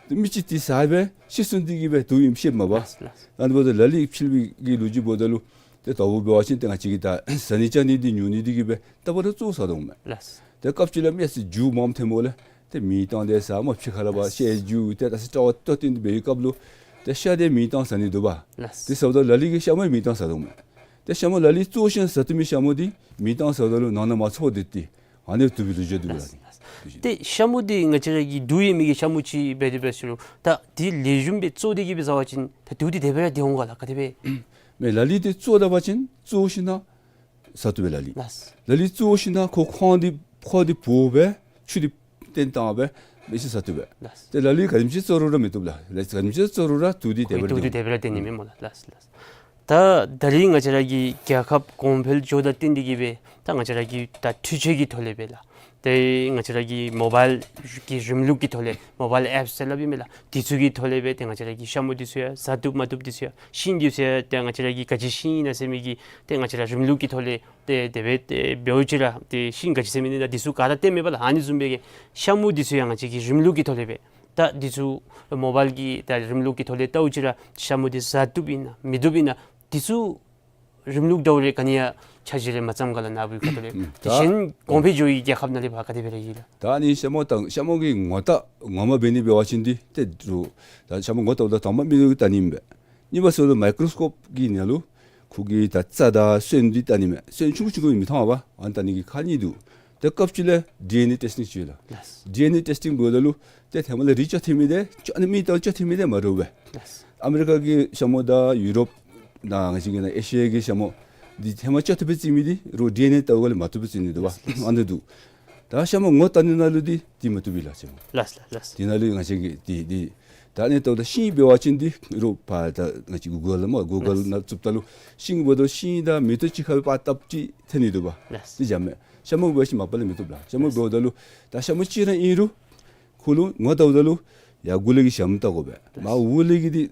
ཏེ་མི་ཅིག་འདི་བཟའ་སྦེ་ཤི་སོང་སྟེ་གི་སྦེ་དུག་ཨིནམ་ཤེསཔ་མས་པ། ལགས་ལགས། ཨ་ནི་འབདཝ་ད་ལ་ལུ་ཕྱི་གི་ལོ་རྒྱུས་འབདཝ་ད་ལུ་ཏེ་ད་འབད་བ་ཅིན་ཏེ་ང་བཅས་ཀྱིས་ད་བཟའ་ནི་བཅའ་ནི་འདི་ཉོ་ནི་འདི་གིས་སྦེ་ད་བར་དུ་བཙོ་བཟའ་དོ་མས། ལགས། ཏེ་སྐབས་ཅིག་ལས་མི་ཡང་ཅིག་རྒྱུ་མངམ་ཐོནམ་ལས་ཏེ་མེ་བཏང་སྟེ་བཟའ། མ་ཕྱི་ཁ་ལས་འབད་ལགས། ཤེས་རྒྱུ་ཏེ་ད་ཅི་དྲག་པ་ཏོ་ཏེ་འདི་འབད་བའི་སྐབས་ལུ་ཏེ་ཤ་འདི་མེ་བཏང་བཟའ་ནི་འདུག་པ། ལགས། དེ་བཟའཝ་ད་ལ་ལུ་གིས་ཤ་མུ་མེ་བཏང་བཟའ་དོ་མས། ཏེ་ཤ་མུ་ལ་ལུ་བཙོ་ཞིནམ་ལས་བཟའ་བཏུབ་མི་ཤ་མུ་འདི་མེ་བཏང་བཟའཝ་ད་ལུ་ནང་ན་མ་ཚོར་བར་སྡོད་དེ་ཨ་ནི་དུག་པའི་ལོ་རྒྱུས་འདུག་ལགས། ལགས། ཏེ་ཤ་མུ་འདི་ང་བཅས་ར་གི་དུག་ཡོད་མི་གི་ཤ་མུ་ཅིག་འབད་དེ་འབད་ཟེར་རུང་ད་འདི་ལེགས་ཤོམ་སྦེ་བཙོ་སྟེ་གི་སྦེ་བཟའ་བ་ཅིན་ད་དུག་འདི་དེ་སྦེ་ར་སྡོད་འོང་ག་ལགས། ག་དེ་སྦེ། མས། ལ་ལུ་འདི་བཙོ་ད་པ་ཅིན་བཙོ་ཞིནམ་ལས་བཟའ་བཏུབ་པས་ལ་ལུ། ལགས། ལ་ལུ་བཙོ་ཞིནམ་ལས་ཁོ་ཁོང་འདི་ཁོ་འདི་བོ་སྦེ་ཆུ་འདི་བཏོན་བཏང་སྦེ་མི་ཅིག་བཟའ་བཏུབ་པས། ལགས། ཏེ་ལ་ལུ་ག་དེམ་ཅིག་བཙོ་རུང་ར་མི་བཏུབ་ལགས། ལ་ག་དེམ་ཅིག་བཙོ་རུང་ར་དུག་འདི་དེ་སྦེ་ར་དུག་འདི་སྡོད་དེ་སྦེ་ར་སྡོད་ནི་མས་སྨོ་ལགས། ལགས་ལགས། ད་ད་རིས་ང་བཅས་ར་གི་རྒྱལ་ཁབ་གོང་འཕེལ་འགྱོཝ་དང་བསྟུན་ཏེ་གི་སྦེ་ད་ང་བཅས་ར་གི་ད་འཕྲུལ་ཆས་ཀྱི་ཐོག་ལས་སྦེ་ལགས། ཏེ་ང་བཅས་ར་གི་མོ་བཱའིལ་གྱི་རིམ་ལུགས་ཀྱི་ཐོག་ལས་མོ་བཱའིལ་ཨེཔསི་ཟེར་སླབ་ཨིན་མས་ལགས། འདི་ཚུ་གི་ཐོག་ལས་སྦེ་ཏེ་ང་བཅས་ར་གི་ཤ་མུ་འདི་ཚུ་ཡང་བཟའ་བཏུབ་མ་བཏུབ་འདི་ཚུ་ཡང་ཤིང་འདི་ཚུ་ཡང་ཏེ་ང་བཅས་ར་གི་ག་ཅི་ཤིང་ཨིན་ན་ཟེར་མི་གི་ཏེ་ང་བཅས་ར་རིམ་ལུགས་ཀྱི་ཐོག་ལས་ཏེ་དེ་སྦེ་ཏེ་འབདཝ་ཅིག་ར་ཏེ་ཤིང་ག་ཅི་ཟེར་མི་ཨིན་ན་འདི་ཚུ་ག་ར་སྟོནམ་མས་པ་ལགས། ཨ་ནི་བཟུམ་སྦེ་གི་ཤ་མུ་འདི་ཚུ་ཡང་ང་བཅས་ཀྱིས་རིམ་ལུགས་ཀྱི་ཐོག་ལས་སྦེ་ད་འདི་ཚུ་མོ་བཱའིལ་གྱི་ད་རིམ་ལུགས་ཀྱི་ཐོག་ལས་བལྟཝ་ཅིག་ར་ཤ་མུ་འདི་བཟའ་བཏུབ་ཨིན་ན་མི་བཏུབ་ཨིན་ན་འདི་ཚུ་རིམ་ལུགས་འདྲཝ་རེ་ག་ནི་ཡང་ཆ་ཤས་རེ་མ་བརྩམས་ག་ལགས། ནཱ་བུ་གི་ཁ་ཐུག་ལས། ཨུམ། དེ་ད་གཞན་གོང་འཕེལ་འགྱོ་བའི་རྒྱལ་ཁབ་ནང་ལས་ཕར་ག་དེ་སྦེ་ར་ཨིན་ལགས། ད་ཨ་ནི་ཤ་མུ་དང་ཤ་མུ་གི་ངོ་བལྟ་ངོ་མ་འབད་ནི་འབད་བ་ཅིན་འདི་ཏེ་རུང་ད་ཤ་མུ་ངོ་བལྟཝ་ད་དང་པ་མིག་ལུ་བལྟ་ནི་ཨིན་པས། གཉིས་པ་ཟེརཝ་ད་མའི་ཀོརོ་སི་ཀོཔ་གི་ནང་ལུ་ཁོ་གི་ད་རྩ་དང་སོན་འདི་བལྟ་ནི་མས། སོན་ཆུང་ཀུ་ཆུང་ཀུ་མི་མཐོང་བ། ཨ་ནི་བལྟ་ནི་གི་ཁག་གཉིས་འདུག། ཏེ་སྐབས་ཅིག་ལས་ཌི་ཨེན་ཨེ་ཊེསི་ཊིང་ཅིག་ཡོད་ལགས། ལགས། ཌི་ཨེན་ཨེ་ཊེསི་ཊིང་འབདཝ་ད་ལུ་ཏེ་ཧེ་མ་ལས་རིགས་ཅོག་འཐདཔ་མས་ཏེ་ཅོག་ཨ་ནི་མི་དང་ཅོག་འཐདཔ་མས་ཏེ་མ་འདྲཝ་སྦེ། ལགས། ཨ་མི་རི་ཀ་གི་ཤ་མུ་དང་ཡུ་རོབ་ནང་ང་བཅས་ཀྱི་ནང་ཨེ་ཤི་ཡ་གི་ཤ་མུ་འདི་ཧེ་མ་ཅོག་འཐདཔ་སྦེ་བརྩི་མི་འདི་རུང་ཌི་ཨེན་ཨེ་བལྟཝ་ལས་མ་བཏུབ་པར་བརྩི་ནི་འདུག་པ། ལགས། ཨ་ནི་འདུག། ད་ཤ་མུ་ངོ་བལྟ་ནི་ནང་ལུ་འདི་འདི་མ་བཏུབ་པས་ལགས་ཤ་མུ། ལགས་ལགས་ལགས། འདི་ནང་ལུ་ང་བཅས་ཀྱིས་འདི་འདི་ད་ཨ་ནི་བལྟཝ་ད་ཤིང་འབད་བ་ཅིན་འདི་རུང་ཕར་ད་ང་བཅས་གུ་གཱལ་ལུ་མ་གུ་གཱལ་ལགས། ནང་བཙུགསཔ་ད་ལུ་ཤིང་འབདཝ་ད་ཤིང་དང་མེ་ཏོག་གཅིག་ཁར་སྦེ་པར་བཏབ་ཅིག་འཐོན་ནི་འདུག་པ། ལགས། འདི་བྱ་མས། ཤ་མུ་འབད་བ་ཅིན་མ་པ་ལས་མི་བཏུབ་ལགས། ཤ་མུ་འབདཝ་ད་ལུ་ད་ཤ་མུ་གཅིག་ར་ཨིན་རུང་ཁོ་ལུ་ངོ་བལྟཝ་ད་ལུ་ཡར་མགུ་ལས་ཀྱི་ཞྭམོ་བལྟ་དགོ་པས། མར་འོག་ལས་ཀྱི་འདི་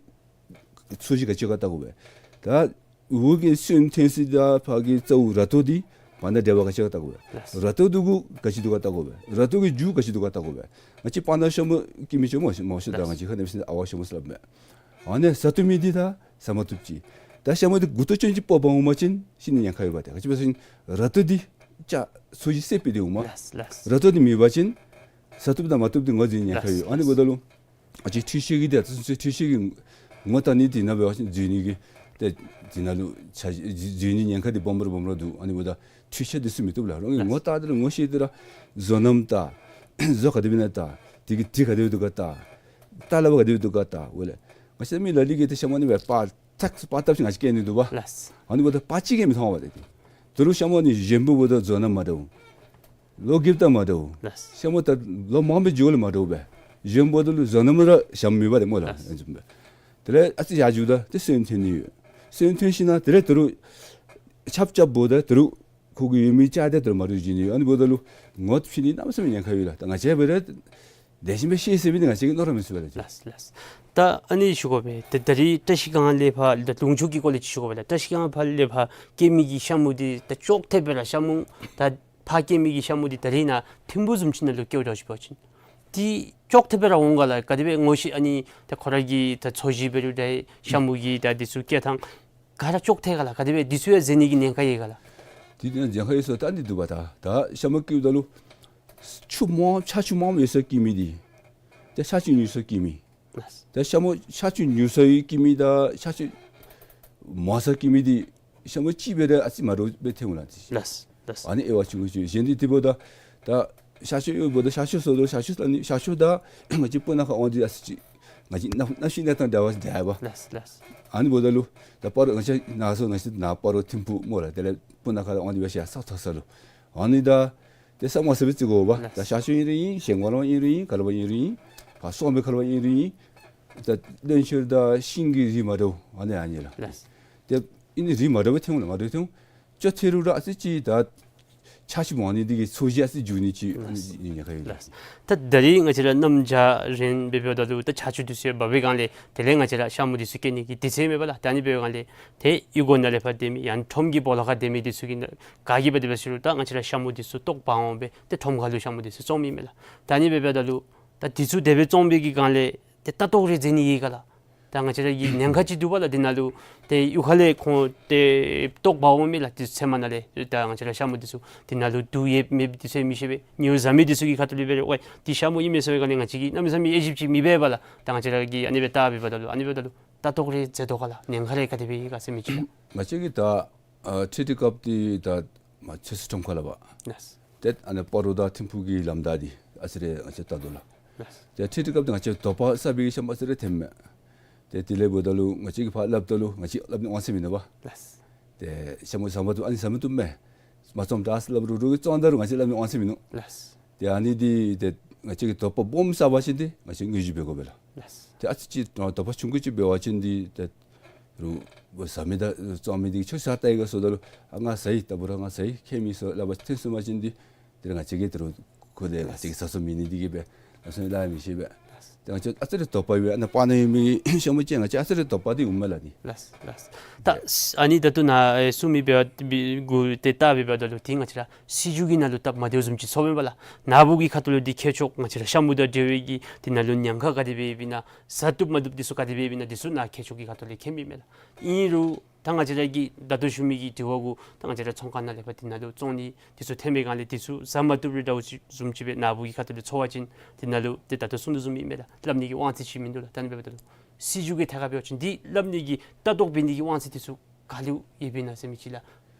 ཚོས་གཞི་ག་ཅི་ག་བལྟ་དགོ་པས། ད་འོག་གི་སོན་འཐོན་ས་དང་ཕར་གྱི་རྩ་བོ་ར་ཏོ་འདི་བར་ན་འབྲེལ་བ་ག་ཅི་ག་བལྟ་དགོ་པས། ལགས། ར་ཏོ་འདི་གུ་ག་ཅི་འདུག་ག་བལྟ་དགོ་པས། ར་ཏོ་གི་རྒྱུ་ག་ཅི་འདུག་ག་བལྟ་དགོ་པས། ང་བཅས་སྤང་ཐང་ཤ་མུ་གི་མི་ཅོག་མ་ཤེས་མ་ཤེས་ད། ལགས། ང་བཅས་ཁ་ནང་སྦེ་ཟེར་ཨ་ཝ་ཤ་མུ་ཟེར་སླབ་མས། ཨ་ནི་བཟའ་བཏུབ་མི་འདི་ད་བཟའ་མ་བཏུབ་ཅིག། ད་ཤ་མུ་འདི་མགུ་ཏོ་ཅན་ཅིག་སྤོ་བར་འོང་པ་ཅིན་ཤི་ནི་ཉེན་ཁ་ཡོད་པ། ཏེ་ག་ཅི་འབད་ཟེར་བ་ཅིན་ར་ཏོ་འདི་ཅ་ཚོས་གཞི་སེརཔོ་སྦེ་འོངམ་མས། ལགས་ལགས། ར་ཏོ་འདི་མེད་པ་ཅིན་བཟའ་བཏུབ་དང་མ་བཏུབ་འདི་ངོ་འཛིན་ཉེན་ཁ་ཡོད། ལགས་ལགས། ཨ་ནི་འབདཝ་ད་ལུ་ང་བཅས་འཕྲུལ་ཆས་ཀྱི་འདི་ད་ཚུན་ཚོད་འཕྲུལ་ཆས་ཀྱིས་ངོ་བལྟ་ནི་འདི་ནང་འབད་བ་ཅིན་འཛོལ་ནི་གི་ཏེ་འདི་ནང་ལུ་ཆ་འཛོལ་ནི་ཉེན་ཁ་འདི་སྦོམ་ར་སྦོམ་ར་འདུག། ཨ་ནི་འབདཝ་ད་འཕྲུལ་ཆས་འདི་ཚུ་མི་བཏུབ་ལགས། རང་གིས་ལགས། ངོ་བལྟ་སྟེ་ར་ངོ་ཤེས་ཏེ་ར་བཟོ་རྣམ་བལྟ། བཟོ་ག་དེ་སྦེ་ཨིན་ན་བལྟ། དེ་གི་དྲི་ག་དེ་སྦེ་འདུག་ག་བལྟ། བལྟ་སླ་བ་ག་དེ་སྦེ་འདུག་ག་བལྟ། འོ་ལགས། ང་བཅས་མི་ལ་ལུ་གིས་ཏེ་ཤ་མུ་ཨ་ནི་སྦེ་པར་ ཏག་ཏག་པར་བཏབ་ཅིག་ང་བཅས་བཀལ་ནི་འདུག་པ། ལགས། ཨ་ནི་འབདཝ་ད་པར་གཅིག་གིས་མི་མཐོང་བས་ཏེ། ད་རུང་ཤ་མོ་ནི་གཞོན་པོ་འབདཝ་ད་བཟོ་ནི་མ་འདྲཝ། ལོ་རྒསཔ་ད་མ་འདྲཝ། ལགས། ཤ་མོ་ད་ལོ་མང་པོའི་རྒྱུན་ལས་མ་འདྲཝ་པས། གཞོན་པོ་འབདཝ་ད་ལུ་བཟོ་ནི་མ་འདྲཝ་ཤ་མོ་མེད་པ་ཏེ་སྨོ་ལགས། ལགས། དེ་ལས་ཨ་ཙི་ཡར་འགྱོཝ་ད་ཏེ་སོན་ཐོན་ནི་ཡོད། སོན་ཐོན་ཞིནམ་ལས་དེ་ལས་ད་རུང་ཆབ་རྐྱབ་འབདཝ་ད་ད་རུང་ཁོ་གི་ཡོད་མི་ཅིག་ད་ད་རུང་མ་འདྲཝ་བྱིན་ནི་ཡོད། ཨ་ནི་འབདཝ་ད་ལུ་ངོ་ཕྱེ་ནི་གནམ་མེད་ས་མེད་ཉེན་ཁ་ཡོད་ལགས། ད་ང་བཅས་འབད་རུང་དེ་བཞིན་སྦེ་ཤེས་ཟེར་བའི་ང་བཅས་ཀྱིས་མནོ་ར་མི་ཚུགས་པས་ལགས། ལགས་ལགས། ད་ཨ་ནི་ཞུ་དགོ་པས། ད་ད་རིས་བཀྲ་ཤིས་སྒང་ལས་ཕར་ད་ལུང་ཕྱོགས་ཀྱི་སྐོར་ལས་ཅིག་ཞུ་དགོ་པས་ལགས། བཀྲ་ཤིས་སྒང་ཕར་ལས་ཕར་སྐྱེ་མི་གི་ཤ་མོ་འདི་ད་ཅོག་འཐདཔ་སྦེ་ར་ཤ་མོ་ད་ཕར་སྐྱེ་མི་གི་ཤ་མོ་འདི་ད་རིས་ནཱ་ཐིམ་ཕུག་བཟུམ་ཅིག་ནང་ལུ་སྐྱེཝ་འདྲཝ་ཅིག་འབད་བ་ཅིན་འདི་ཅོག་འཐདཔ་སྦེ་ར་འོང་ག་ལགས། ག་དེ་སྦེ་ངོ་ཤེས་ཨ་ནི་ད་ཁོ་ར་གི་ད་འཚོ་གཞི་འབད་རུང་ད་ཤ་མོ་གི་ད་འདི་ཚུ་སྐྱེ་ཐངས་ག་ར་ཅོག་འཐད་ག་ལགས། ག་དེ་སྦེ་འདི་ཚུ་ཡང་འཛེམ་ནི་གི་ཉེན་ཁ་ཡོད་ག་ལགས། འདི་ནི་ཉེན་ཁ་ཡོད་ཟེར་ད་འདི་འདུག་པ། ད་ད་ཤ་མོ་སྐྱེཝ་ད་ལུ་ཆུ་མང་ཆར་ཆུ་མངམ་ཡོད་སར་སྐྱེ་མི་འདི་ཏེ་ཆར་ཆུ་ཉུང་སར་སྐྱེ་མི། ལགས། ད་ཤ་མོ་ཆར་ཆུ་ཉུང་སར་སྐྱེ་མི་དང་ཆར་ཆུ་མང་སར་སྐྱེ་མི་འདི་ཤ་མོ་གཅིག་འབད་རུང་ཨ་ཙི་མ་འདྲཝ་སྦེ་ཐོན་འོང་ལགས། ལགས་ལགས། ཨ་ནི་དབྱེ་བ་ཆུང་ཀུ་ཅིག་གཞན་འདི་འདི་འབདཝ་ད་ད་ཤ་ཤོ་ཡོདཔ་ད་ཤ་ཤོ་ཟེརཝ་ད་ཤ་ཤོ་ད་ནི་ཤ་ཤོ་ད་ང་བཅས་སྤུ་ན་ཁ་འོང་འདི་ཨ་ཙི་ཅིག་ང་བཅས་གནམ་གནམ་གཤིས་གནས་སྟངས་འདྲ་བ་འདྲ་བ། ལགས་ལགས། ཨ་ནི་འབདཝ་ད་ལུ་ད་སྤ་རོ་ང་བཅས་ནཱ་སོང་ང་བཅས་ནཱ་སྤ་རོ་ཐིམ་ཕུག་སྨོ་ལགས། དེ་ལས་སྤུ་ན་ཁ་ལས་འོང་འདི་འབད་ཞིནམ་ས་མཐོ་ས་ལུ་ཨ་ནི་ད་ཏེ་ས་མ་ས་སྦེ་བརྩི་དགོ་པ། ལགས། ད་ཤ་ཤོ་ཨིན་རུང་ཨིན། ཤེལ་སྒོང་ལས་ཨིན་རུང་ཨིན། ག་ལས་ཕར་ཨིན་རུང་ཨིན། ཕར་སོག་མའི་ཁ་ལས་ཕར་ཨིན་རུང་ཨིན། ད་བློན་ཤོར་དང་ཤིང་གི་རིགས་མ་འདྲཝ་ཨ་ནི་ཨ་ནི་ལགས། ལགས། ཏེ་ཨ་ནི་རིགས་མ་འདྲཝ་སྦེ་ཐོན་འོང་ལགས། མ་འདྲཝ་ཐོན་འོང་། ཅོག་འཐད་རུང་ར་ཨ་ཙི་ཅིག་ད་ཆར་ཆུ་མང་ནི་འདི་གིས་འཚོ་གཞི་ཨ་ཙི་འགྱུར་ནི་ཅིག་ཨ་ནི་ལགས། ཉེན་ཁ་ཡོད། ལགས། ད་ད་རིས་ང་བཅས་ར་གནམ་བྱཱར་རན་འབད་འབདཝ་ད་ལུ་ད་ཆར་ཆུ་འདི་ཚུ་ཡང་འབབ་པའི་སྒང་ལས་དེ་ལས་ང་བཅས་ར་ཤ་མོ་འདི་ཚུ་སྐྱེ་ནི་གི་དུས་ཚོད་མེད་པ་ལགས། ད་ཨ་ནི་འབད་བའི་སྒང་ལས་ཏེ་གཡུས་སྒོ་ནང་ལས་ཕར་སྡོད་མི་ཡང་ཁྲོམ་གྱི་སྦོ་ལོགས་ཁར་སྡོད་མི་འདི་ཚུ་གིས་ག་གིས་འབད་དེ་འབད་ཟེར་རུང་ད་ང་བཅས་ར་ཤ་མོ་འདི་ཚུ་ལྟོ་འབག་འོང་སྦེ་ཏེ་ཁྲོམ་ཁ་ལུ་ཤ་མོ་འདི་ཚུ་བཙོང་མི་མས་ལགས། ད་ཨ་ནི་འབད་འབདཝ་ད་ལུ་ད་འདི་ཚུ་དེ་སྦེ་བཙོང་བའི་གི་སྒང་ལས་ཏེ་ལྟ་རྟོག་རེ་མཛད་ནི་ཡོད་ག་ལགས། ད་ང་བཅས་ར་གི་ཉེན་ཁ་ཅིག་འདུག་པ་ལགས། འདི་ནང་ལུ་ཏེ་གཡུས་ཁ་ལས་ཁོང་ཏེ་ལྟོ་འབག་འོང་མི་ལགས། ཏེ་ཚལ་མ་ནང་ལས་ད་ང་བཅས་ར་ཤ་མོ་འདི་ཚུ་འདི་ནང་ལུ་དུག་ཡོད་མེད་འདི་ཚུ་མི་ཤེས་པས། ཉོ་བཟའ་མི་འདི་ཚུ་གི་ཁ་ཐུག་ལས་འབད་རུང་ཝའི་འདི་ཤ་མོ་ཨིན་མས་ཟེར་བའི་སྒང་ལས་ང་བཅས་ཀྱིས་གནམ་མེད་ས་མེད་དབྱེ་ཞིབ་ཅིག་མི་འབད་པས་ལགས། ད་ང་བཅས་ར་གིས་ཨ་ནི་སྦེ་བལྟ་འབདཝ་ད་ལུ་ཨ་ནི་འབདཝ་ད་ལུ་ལྟ་རྟོག་རེ་མཛད་དོ་ག་ལགས། ཉེན་ཁ་རེ་ག་དེ་སྦེ་ཡོད་ག་ཟེར་མི་ཅིག་ལགས། ང་བཅས་ཀྱིས་ད་ཨ་ཁྲི་ཁྲི་ཀབ་འདི་ད་མ་ཆུ་སྲིན་ཁྲོམ་ཁ་ལས་ཕར། ལགས། ཏེ་ཨ་ནི་སྤ་རོ་དང་ཐིམ་ཕུག་གི་ལམ་བདའ་འདི་ཨ་ཙི་རེ་ང་བཅས་བལྟ་དོ་ལགས། ལགས། ཏེ་ཁྲི་ཁྲི་ཀབ་འདི་ང་བཅས་དོགས་པ་ཟ་བའི་ཤ་མོ་ཨ་ཙི་རེ་ཐོནམ་མས། ཏེ་དེ་ལས་འབདཝ་ད་ལུ་ང་བཅས་ཀྱིས་ཕར་སླབ་ད་ལུ་ང་བཅས་སླབ་ནི་དབང་ཚད་མིན་ནུག་པ། ལགས། ཏེ་ཤ་མོ་ཟ་མ་བཏུབ་ཨ་ནི་ཟ་མ་བཏུབ་མས། མ་བཙོང་ད་ཟེར་སླབ་རུང་རུང་གིས་བཙོང་ད་རུང་ང་བཅས་སླབ་ནི་དབང་ཚད་མིན་ནུག། ལགས། ཏེ་ཨ་ནི་འདི་ཏེ་ང་བཅས་ཀྱིས་དོགས་པ་སྦོམ་ཟ་བ་ཅིན་ཏེ་ང་བཅས་དངོས་གཞི་འབད་དགོ་པས་ལགས། ལགས། ཏེ་ཨ་ཙི་ཅིག་དོགས་པ་ཆུང་ཀུ་ཅིག་འབད་བ་ཅིན་འདི་ཏེ་རུང་ཟ་མི་དང་བཙོང་མི་འདི་ཁྱོད་ཟ་བལྟ་ཡི་ག་ཟེརཝ་ད་ལུ་ཨ་ང་ཟ་ཡི། ད་འབད་རུང་ང་ཟ་ཡི། ཁྱད་མེད་ཟེར་སླབ་པ་ཐོན་སོང་པ་ཅིན་འདི་ཏེ་ང་བཅས་ཀྱིས་ཏེ་རུང་ཁོ་ལས་ང་བཅས་ཀྱིས་ཟ་སོང་མི་ནི་འདི་གིས་སྦེ་ཨ་ཙི་སླབ་མི་ཤེས་པས། ཏེ་ང་བཅས་ཨ་ཙི་རེ་དོགས་པ་ཡོད་པས། ཨ་ནཱ་སྤང་ནང་ཡོད་མི་ཤ་མོ་ཅིག་ང་བཅས་ཨ་ཙི་རེ་དོགས་པ་འདི་འོངམ་མས་ལགས་འདི། ལགས་ལགས། ད་ཨ་ནི་ད་ལྟོ་ནཱ་ཨེ་གསུང་མི་འབད་བ་འབད་གུ་ཏེ་བལྟ་འབད་འབདཝ་ད་ལུ་འདི་ང་བཅས་ར་སྲིད་བྱུས་ཀྱི་ནང་ལུ་སྟབས་མ་བདེཝ་བཟུམ་ཅིག་ཚོརཝ་མས་པ་ལགས། ནཱ་བུ་གི་ཁ་ཐུག་ལུ་འདི་ཁྱད་ཆོས་ང་བཅས་ར་ཤ་མོ་དང་འབྲེལ་བའི་གི་འདི་ནང་ལུ་ཉེན་ཁ་ག་དེ་སྦེ་ཡོདཔ་ཨིན་ན་ཟ་བཏུབ་མ་བཏུབ་འདི་ཚུ་ག་དེ་སྦེ་ཡོདཔ་ཨིན་ན་འདི་ཚུ་ནཱ་ཁྱད་ཆོས་ཀྱི་ཁ་ཐུག་ལས་མཁྱེནམ་མས་ལགས། ཨིན་རུང་ད་ང་བཅས་ར་གི་ད་ལྟོ་ཞུ་མི་གི་དྲི་བ་གུ་ད་ང་བཅས་ར་ཚོང་ཁང་ནང་ལས་ཕར་འདི་ནང་ལུ་བཙོང་ནི་འདི་ཚུ་ཐོན་པའི་སྒང་ལས་འདི་ཚུ་ཟ་མ་བཏུབ་རུང་འདྲཝ་ཅིག་བཟུམ་ཅིག་སྦེ་ནཱ་བུ་གི་ཁ་ཐུག་ལུ་ཚོར་བ་ཅིན་འདི་ནང་ལུ་ཏེ་ད་ལྟོ་གསུང་དོ་བཟུམ་ཨིན་མས་ལགས། སླབ་ནི་གི་དབང་ཚད་ཅིག་མིན་འདུག་ལགས། ད་ཨ་ནི་འབདཝ་ད་ལུ་སྲིད་བྱུས་ཀྱི་ཐད་ཁར་འབད་བ་ཅིན་འདི་སླབ་ནི་གི་ལྟ་རྟོག་འབད་ནི་གི་དབང་ཚད་འདི་ཚུ་ག་ལུ་ཡོདཔ་ཨིན་ན་ཟེར་མི་ཅིག་ལགས།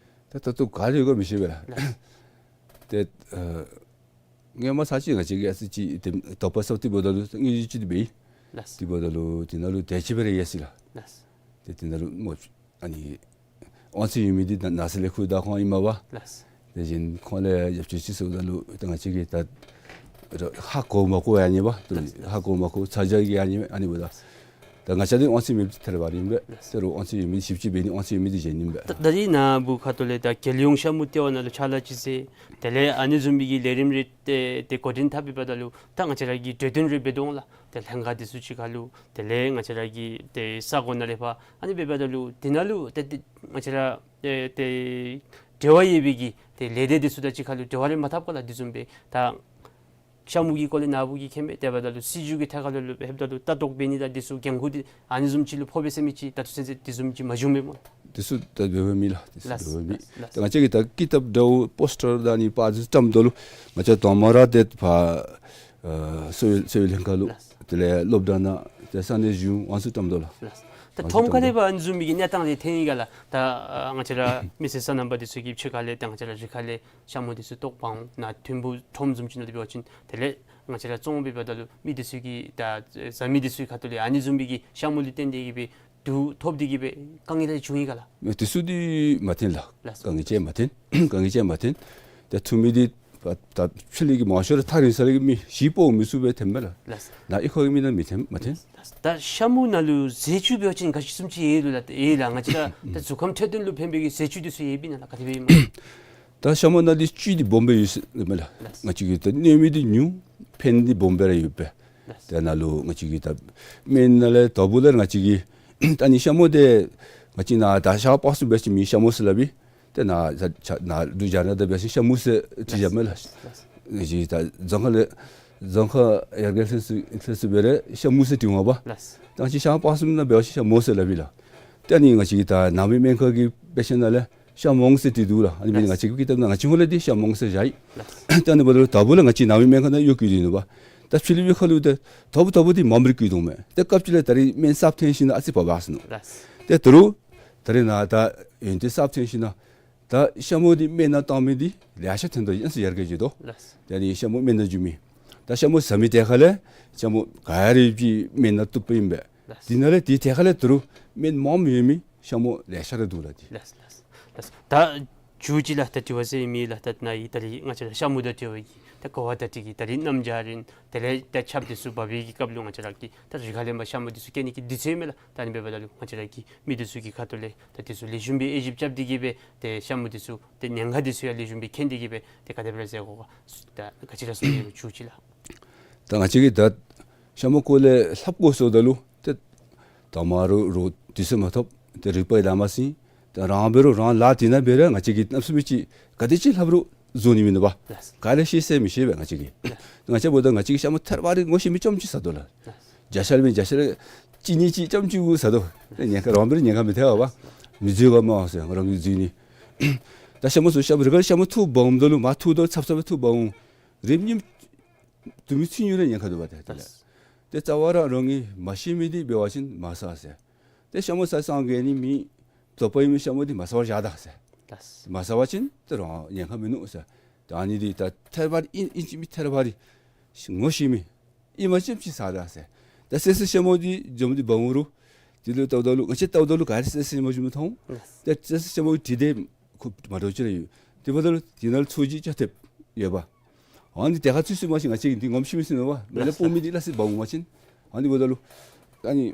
ད་ལྟོ་ག་ལུ་ཡོད་ག་མི་ཤེས་པས་ལགས། ལགས། ཏེ་ཨ་སྔོན་མ་ཚར་ཅིག་ང་བཅས་ཀྱིས་ཨ་ཙི་ཅིག་ཏེ་དོགས་པ་ཟཝ་ད་འབདཝ་ད་ལུ་དངོས་གཞི་ཅིག་འབད་ཡི། ལགས། ད་འབདཝ་ད་ལུ་འདི་ནང་ལུ་དེ་ཅིག་སྦེ་ར་ཡོད་ཟེར་ལགས། ལགས། ཏེ་འདི་ནང་ལུ་སྨོ་ཨ་ནི་དབང་ཚད་ཡོད་མི་འདི་ནང་ན་ས་ལས་ཁུར་བདའ་ཁོང་ཨིན་མས་པ། ལགས། དེ་བཞིན་ཁོང་ལས་ཡར་ཕྱོགས་ཅིག་ཟེརཝ་ད་ལུ་ཏེ་ང་བཅས་ཀྱིས་ད་ཧ་གོ་མ་གོ་ཡང་ཨ་ནི་པ། ལགས། ཧ་གོ་མ་གོ་ཚ་གྱང་གིས་ཨ་ནི་ཨ་ནི་འབདཝ་ད། ད་ང་བཅས་འདི་དབང་ཚད་མེདཔ་ཅིག་ཐལ་བ་ར་ཨིན་པས། ལགས། ཏེ་རུང་དབང་ཚད་ཡོད་མི་ཞིབ་ཅིག་འབད་ནི་དབང་ཚད་ཡོད་མི་འདི་གཞན་ཨིན་པས། ད་ད་རིས་ནཱ་བུ་ཁ་ཐུག་ལས་ད་རྒྱལ་ཡོངས་ཤ་མོ་ལྟེ་བ་ནང་ལུ་ཕྱག་ལཱ་ཅིག་མཛད། དེ་ལས་ཨ་ནི་བཟུམ་མའི་གི་ལས་རིམ་རེ་ཏེ་ཏེ་འགོ་འདྲེན་འཐབ་འབདཝ་ད་ལུ་ད་ང་བཅས་ར་གི་གྲོས་བསྟུན་རེ་འབད་དོ་འོང་ལགས། ཏེ་ལྷན་ཁག་འདི་ཚུ་ཅིག་ཁར་ལུ་དེ་ལས་ང་བཅས་ར་གི་ཏེ་ས་གོ་ནང་ལས་ཕར་ཨ་ནི་འབདཝ་ད་ལུ་འདི་ནང་ལུ་ཏེ་ཏེ་ང་བཅས་ར་ཏེ་ཏེ་འབྲེལ་བ་ཡོད་པའི་གི་ཏེ་ལས་སྡེ་འདི་ཚུ་དང་ཅིག་ཁར་ལུ་འབྲེལ་བ་རེ་མ་འཐབ་ག་ལགས། འདི་བཟུམ་སྦེ་ད་ཤ་མོ་གི་སྐོར་ལས་ནཱ་བུ་གིས་མཁྱེན་མས། དེ་འབདཝ་ད་ལུ་སྲིད་བྱུས་ཀྱི་ཐད་ཁར་ལུ་ལུ་འབདཝ་ད་ལུ་ལྟ་རྟོག་འབད་ནི་དང་འདི་ཚུ་འགན་ཁུར་འདི་ཨ་ནི་བཟུམ་ཅིག་ལུ་ཕོག་པས་ཟེར་མི་ཅིག་ད་ལྟོ་ཚུན་ཚོད་འདི་བཟུམ་ཅིག་མ་བྱུངམ་མས་སྨོ། འདི་ཚུ་ད་འབད་བ་མེད་ལགས། འདི་ཚུ་ལགས། འབད་བ་མེད། ལགས། ད་ང་བཅས་ཀྱིས་ད་ཀི་ཏབ་འདྲཝ་པོསི་ཊར་དང་ཨ་ནི་པར་འདི་ཚུ་བཀྲམ་དོ་ལུ་ང་བཅས་དང་པ་ར་ཏེ་ཕར་ཨ་གསོ་བའི་གསོ་བའི་ལྷན་ཁག་ལུ། ལགས། དེ་ལས་སློབ་གྲྭ་ནང་ཏེ་ས་གནས་གཞུང་ཨ་ནི་ཚུ་བཀྲམ་དོ་ལགས། ལགས། ད་ཁྲོམ་ཁ་ལས་ཕར་ཨ་ནི་བཟུམ་མའི་གི་གནས་སྟངས་འདི་ཐོན་ཡི་ག་ལགས། ད་ཨ་ང་བཅས་ར་མི་སེར་སོ་ནམ་པ་འདི་ཚུ་གི་ཕྱོགས་ཁ་ལས་ད་ང་བཅས་ར་རི་ཁ་ལས་ཤ་མོ་འདི་ཚུ་ལྟོ་འབག་འོང་ནཱ་ཐིམ་ཕུག་ཁྲོམ་བཟུམ་ཅིག་ནང་ལུ་འབད་བ་ཅིན་དེ་ལས་ང་བཅས་ར་བཙོང་འབད་འབདཝ་ད་ལུ་མི་འདི་ཚུ་གིས་ད་བཟའ་མི་འདི་ཚུ་གི་ཁ་ཐུག་ལས་ཨ་ནི་བཟུམ་མའི་གི་ཤ་མོ་ལུ་བརྟེན་ཏེ་གིས་སྦེ་ དུག་ཐོབ་སྟེ་གི་སྦེ་དཀའ་ངལ་ཅིག་བྱུང་ཡི་ག་ལགས། མེན་དེ་ཚུ་འདི་མ་ཐོན་ལགས། ལགས་སོ། དཀའ་ངལ་ཅིག་མ་ཐོན། དཀའ་ངལ་ཅིག་མ་ཐོན། ཏེ་ཐུག་མི་འདི་ད་ཕྱི་ལས་ཀྱི་མང་ཤོས་ར་ཐག་རིང་ས་ལས་ཀྱི་མི་གཞི་སྤོ་མི་ཚུ་སྦེ་ཐོནམ་མས་ལགས། ལགས་སོ། ནཱ་གཡུས་ཁ་གི་མི་ནང་མི་ཐོན་མ་ཐོན། ད་ཤ་མུ་ནང་ལུ་ཟས་བཅུད་འབད་བ་ཅིན་ག་ཅི་བཟུམ་ཅིག་ཡོད་ལོ་ལགས། ཡོད་ལགས། ང་བཅས་ར་ད་གཟུགས་ཁམས་འཕྲོད་བསྟེན་ལུ་ཕན་པའི་གི་ཟས་བཅུད་འདི་ཚུ་ཡོདཔ་ཨིན་ན་ལགས། ག་དེ་སྦེ་ཨིན་མས། ད་ཤ་མུ་ནང་འདི་བཅུད་འདི་སྦོམ་སྦེ་ཡོད་ཟེར་མས་ལགས། ལགས། ང་བཅས་ཀྱི་ད་གནོད་མི་འདི་ཉུང་ཕན་འདི་སྦོམ་སྦེ་ར་ཡོད་པས། ལགས། ཏེ་ནཱ་ལུ་ང་བཅས་ཀྱི་ད་སྨན་ནང་ལས་དོ་པོ་ལས་ང་བཅས་ཀྱི་ད་ནི་ཤ་མུ་འདི་ང་བཅས་ནཱ་ད་ཤར་ཕྱོགས་སུ་འབད་བ་ཅིན་མི་ཤ་མུ་ཟེར་སླབ་ཨིན། ཏེ་ནཱ་ད་ནཱ་ལུ་རྒྱ་ནག་ད་འབད་བ་ཅིན་ཤ་མུ་ཟེར་བྲིས་བཞགཔ་མས་ལགས། ལགས། ང་བཅས་ད་རྫོང་ཁ་ལས་རྫོང་ཁ་ཡར་རྒྱས་ལྷན་ཚོགས་ལྷན་ཚོགས་འབད་རུང་ཤ་མུ་ཟེར་བྲིཝ་མས་པ། ལགས། ད་ང་བཅས་ཤར་ཕྱོགས་སུ་ནང་འབད་བ་ཅིན་ཤ་མུ་ཟེར་སླབ་ཨིན་ལགས། ཏེ་ཨ་ནི་ང་བཅས་ཀྱི་ད་ནང་མི་སྨན་ཁང་གི་དཔེ་ཆ་ནང་ལས་ཤ་མོང་ཟེར་བྲིས་འདུག་ལགས། ཨ་ནི་འབད་ནི་ང་བཅས་ཀྱི་ཀི་ཏབ་ནང་ང་བཅས་ཧོང་ལས་འདི་ཤ་མོང་ཟེར་བཞག་ཡི། ལགས། ཏེ་ཨ་ནི་འབདཝ་ད་ལུ་དོ་པོ་ལས་ང་བཅས་ནང་མི་སྨན་ཁང་ནང་གཡོག་བཀོལ་ཏེ་ཨིན་ནོ་པ། ད་ཕྱི་ལུ་གཡུས་ཁ་ལུ་ཏེ་དོ་པོ་དོ་པོ་འདི་མངམ་ར་བཀོལ་དོ་མས། ཏེ་སྐབས་ཅིག་ལས་ད་རིས་སྨན་གསརཔ་ཐོན་ཞིནམ་ལས་ཨ་ཙི་བབས་བབས་སོ་ནུག། ལགས། ཏེ་ད་རུང་ད་རིས་ནཱ་ད་ཡོན་ཏན་གསརཔ་ཐོན་ཞིནམ་ལས་ད་ཤ་མུ་འདི་སྨན་ནང་བཏང་མི་འདི་ལེ་ཤ་ཐོན་དོ། ཡང་སུ་ཡར་རྒྱས་འགྱོ་དོ། ལགས། ད་ཨ་ནི་ཤ་མུ་སྨན་ནང་འཇུག་མི་ད་ཤ་མུ་ཟ་མི་ཐད་ཁ་ལས་ཤ་མུ་ག་ར་ཡོད་པའི་སྨན་ནང་བཏུབ་པ་ཨིན་པས། ལགས། དེ་ནང་ལས་དེ་ཐད་ཁ་ལས་ད་རུང་སྨན་མངམ་ཡོད་མི་ཤ་མུ་ལེ་ཤ་ར་འདུག་ལགས། དེ་ལགས་ལགས་ལགས། ད་མཇུག་ཅིག་ལགས་ད་དྲི་བ་ཟེར་མི་ལགས། ད་ནཱ་ཡི་ད་རིས་ང་བཅས་ར་ཤ་མུ་དང་འབྲེལ་བའི་གི་ད་གོ་བ་ད་འདི་གི་ད་རིས་གནམ་བྱཱར་ཨིན། དེ་ལས་ད་ཆརཔ་འདི་ཚུ་འབབ་པའི་གི་སྐབས་ལུ་ང་བཅས་ར་གི་ད་རི་ཁ་ལས་མར་ཤ་མུ་འདི་ཚུ་སྐྱེ་ནི་གི་དུས་ཚོད་མས་ལགས། ད་ཨ་ནི་འབདཝ་ད་ལུ་ང་བཅས་ར་གི་མི་འདི་ཚུ་གི་ཁ་ཐུག་ལས་ད་འདི་ཚུ་ལེགས་ཤོམ་སྦེ་དབྱེ་ཞིབ་རྐྱབ་སྟེ་གི་སྦེ་ཏེ་ཤ་མུ་འདི་ཚུ་ཏེ་ཉེན་ཁ་འདི་ཚུ་ཡང་ལེགས་ཤོམ་སྦེ་མཁྱེན་ཏེ་གི་སྦེ་ཏེ་ག་དེ་སྦེ་ར་ཟེར་དགོ་ག། ད་ག་ཅི་ར་གསུང་ནི་ཡོད་མཇུག་ཅིག་ལགས། ད་ང་བཅས་ཀྱིས་ད་ཤ་མུ་སྐོར་ལས་ལྷབ་དགོ་ཟེརཝ་ད་ལུ་ཏེ་དང་པ་ར་རོགས་དུས་ཚོད་མ་ཐོབ། ཏེ་རིག་པ་ཡང་ལམ་མ་ཟིན། ཏེ་རང་འབད་རུང་རང་ལཱ་འདི་ནང་འབད་རུང་ང་བཅས་ཀྱིས་གནམ་མེད་ས་མེད་ཅིག་ག་དེ་ཅིག་ལྷབ་རུང་བཟོ་ནི་མིན་འདུག་པ། ལགས། ག་ལས་ཤེས་ཟེར་མི་ཤེས་པས་ང་བཅས་ཀྱིས། ལགས། ང་བཅས་འབདཝ་ད་ང་བཅས་ཀྱིས་ཤ་མུ་ཐེར་པ་རེ་ངོ་ཤེས་མི་རྐྱངམ་ཅིག་ཟ་དོ་ལགས། ལགས། བརྒྱ་ཆ་ལས་མི་བརྒྱ་ཆ་ལས་གཅིག་གཉིས་ཅིག་རྐྱངམ་ཅིག་གུ་ཟ་དོ། ཏེ་ཉེན་ཁ་རང་འབད་རུང་ཉེན་ཁ་མི་ཐེག་པ། མི་འཛུལ་ག་མ་ཟེར་རང་གིས་འཛུལ་ནི། ད་ཤ་མུ་ཚུ་ཤ་མུ་རི་ཁ་ཤ་མུ་འཐུ་འབག་འོངམ་ད་ལུ་མར་འཐུ་དོ་ཚབ་ཚབ་སྦེ་འཐུ་འབག་འོང་། རིམ་གཉིས་དུ་མི་ཚུན་ཉིན་ར་ཉེན་ཁ་འདུག་པ། ཏེ་དེ་ལས་ཏེ་རྩ་བ་ར་རང་གིས་མ་ཤེས་མི་འདི་འབད་བ་ཅིན་མ་ཟ་ཟེར། ཏེ་ཤ་མུ་ཟ་སངས་རྒྱས་ནི་མེད། དོགས་པ་ཡོད་མི་ཤ་མུ་འདི་མ་ཟ་བར་བཞག་ད་ཟེར། ལགས། མ་ཟ་བ་ཅིན་ཏེ་རང་ཉེན་ཁ་མིན་ནུག་ཟེར། ད་ཨ་ནི་འདི་ད་ཐེར་པ་ཨིན་ཨིན་ཅི་མིན་ཐེར་པ་རེ་ངོ་ཤེས་མི་ཨིནམ་ཅིག་ཅིག་ཟ་ད་ཟེར། ད་སེར་སེར་ཤ་མུ་འདི་འཛོམས་ཏེ་འབག་འོང་རུང་དེ་ལུ་བལྟཝ་ད་ལུ་ང་བཅས་བལྟཝ་ད་ལུ་ག་ར་སེར་སེར་ཤ་མུ་ཅིག་མི་མཐོང་། ལགས། ཏེ་སེར་སེར་ཤ་མུ་འདི་དེ་ཁུ་མ་འདྲཝ་ཅིག་ར་ཡོད། དེ་འབདཝ་ད་ལུ་དེ་ནང་ལུ་ཚོས་གཞི་ཅིག་ཐེབས་ཡོདཔ། ཨ་ནི་དེ་ཁར་ཚུད་ཚུདཔ་མ་གཞི་ང་བཅས་ཀྱིས་འདི་ངོམ་ཤེས་མི་ཤེས་ནུག་པ། མེ་ལ་ལགས། སྤོ་མི་འདི་སླ་བསྲེ་འབག་འོང་པ་ཅིན། ཨ་ནི་འབདཝ་ད་ལུ་ཨ་ནི་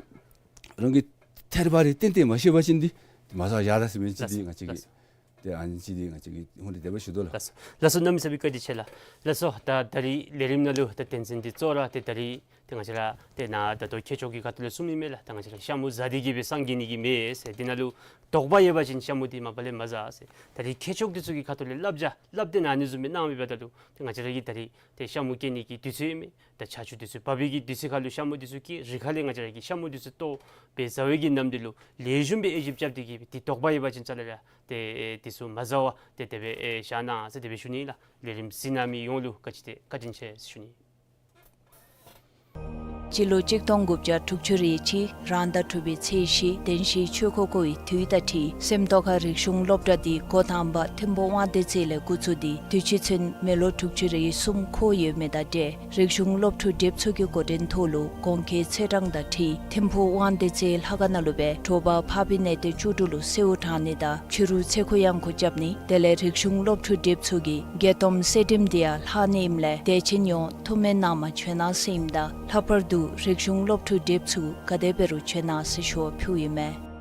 རང་གིས་ཐེར་པ་རེ་ཏན་ཏན་མ་ཤེས་པ་ཅིན་འདི་མ་ཟ་བར་བཞག་ད་ཟེར་མི་ཅིག་འདི་ལགས། ང་བཅས་ཀྱིས། ལགས། ཏེ་ཨ་ནི་ཅིག་འདི་ང་བཅས་ཀྱིས་ཧོང་ཏེ་དེ་སྦེ་ཞུ་དོ་ལགས། ལགས་སོ། ལགས་སོ། གནམ་མེད་ས་མེད་བཀའ་དྲིན་ཆེ་ལགས། ལགས་སོ། ད་ད་རིས་ལས་རིམ་ནང་ལུ་ད་དོན་ཚན་འདི་གཙོ་བོ་ར་ཏེ་ད་རིས་ཏེ་ང་བཅས་ར་ཏེ་ནཱ་ད་ལྟོ་ཁྱད་ཆོས་ཀྱི་ཁ་ཐུག་ལས་གསུངས་མི་མས་ལགས། ད་ང་བཅས་ར་ཤ་མུ་ཟ་སྟེ་གི་སྦེ་སངས་རྒྱས་ནི་གི་མེད་ཟེར། དེ་ནང་ལུ་དོགས་པ་ཡོད་པ་ཅིན་ཤ་མུ་འདི་མ་པ་ལས་མ་ཟ་ཟེར། ད་རིས་ཁྱད་ཆོས་འདི་ཚུ་གི་ཁ་ཐུག་ལས་བསླབ་བྱ་བསླབ་སྟེ་ནཱ་ཨ་ནི་བཟུམ་སྦེ་གནང་མི་འབདཝ་ད་ལུ་ཏེ་ང་བཅས་ར་གིས་ད་རིས་ཏེ་ཤ་མུ་སྐྱེ་ནི་གི་དུས་ཚོད་མེད། ད་ཆར་ཆུ་དུས་ཚོད་བབས་པའི་གི་དུས་ཚོད་ཁར་ལུ་ཤ་མུ་འདི་ཚུ་སྐྱེ། རི་ཁ་ལས་ང་བཅས་ར་གིས་ཤ་མུ་འདི་ཚུ་བཏོག་སྦེ་ཟ་བའི་གི་ནམ་དུས་ལུ་ལེགས་ཤོམ་སྦེ་དབྱེ་ཞིབ་རྐྱབ་སྟེ་གི་སྦེ་ཏེ་དོགས་པ་ཡོད་པ་ཅིན་རྩ་ལས་ར་ཏེ་འདི་ཚུ་མ་ཟ་བར་ཏེ་དེ་སྦེ་ཨེ་བཞག་གནང་ཟེར་དེ་སྦེ་ཞུ་ནི་ལགས། ལས་རིམ་གཟིགས་གནང་མི་ཡོངས་ལུ་ག་ཅི་ཏེ་བཀའ་དྲིན་ཆེ་ཟེར་ཞུ་ནི། སྤྱི་ལོ་གཅིག་སྟོང་དགུ་བརྒྱ་དྲུག་ཅུ་རེ་གཅིག་རང་ཟླ་དྲུག་པའི་ཚེས་བཞི་བདེན་བཞིའི་ཆོས་འཁོར་བསྐོར་བའི་དུས་དང་འཁྲིལ་སེམས་རྟོགས་ཁ་རིག་གཞུང་སློབ་གྲྭ་འདི་འགོ་དང་པ་ཐིམ་ཕུ་དབང་འདུས་རྩེ་ལས་འགོ་བཙུགས་ཏེ་དུས་ཅི་ཚུན་མི་ལོ་དྲུག་ཅུ་རེ་གསུམ་འཁོར་ཡོད་མི་དང་འབྲེལ་རིག་གཞུང་སློབ་ཕྲུག་སྒྲིག་འཛུགས་ཀྱི་འགོ་འདྲེན་ཐོག་ལུ་གོང་འཁོད་ཚེས་གྲངས་དང་འཁྲིལ་ཐིམ་ཕུ་དབང་འདུས་རྩེ་ལྷ་ཁང་ནང་ལུ་སྦེ་དྲོ་པ་ཕ་བི་ནེ་ཏེ་བཅུ་དྲུག་ལུ་གསོལཝ་དྲང་ནི་དང་ཕྱི་རུ་ཚེ་འཁོར་གཡང་འགུགས་རྐྱབ་ནི། དེ་ལས་རིག་གཞུང་སློབ་ཕྲུག་སྒྲིག་འཛུགས་ཀྱི་དགྱེས་སྡོམ་གསོལ་འདེབས་འདི་ཡང་ལྷག་ནི་ཨིནམ་ལས་དད་ཅན་ཡོངས་ཐུགས་སྨོན་གནང་པར་བྱོན་གནང་ཟེར་ཨིནམ་ད་ལྷག་པར་དུ་རིག་གཞུང་སློབ་ཕྲུག་སྒྲིག་འཛུགས་ག་དེ་འབད་རུང་བྱོན་གནང་ཟེར་ཞུ་བ་ཕུལཝ་ཨིན་མས།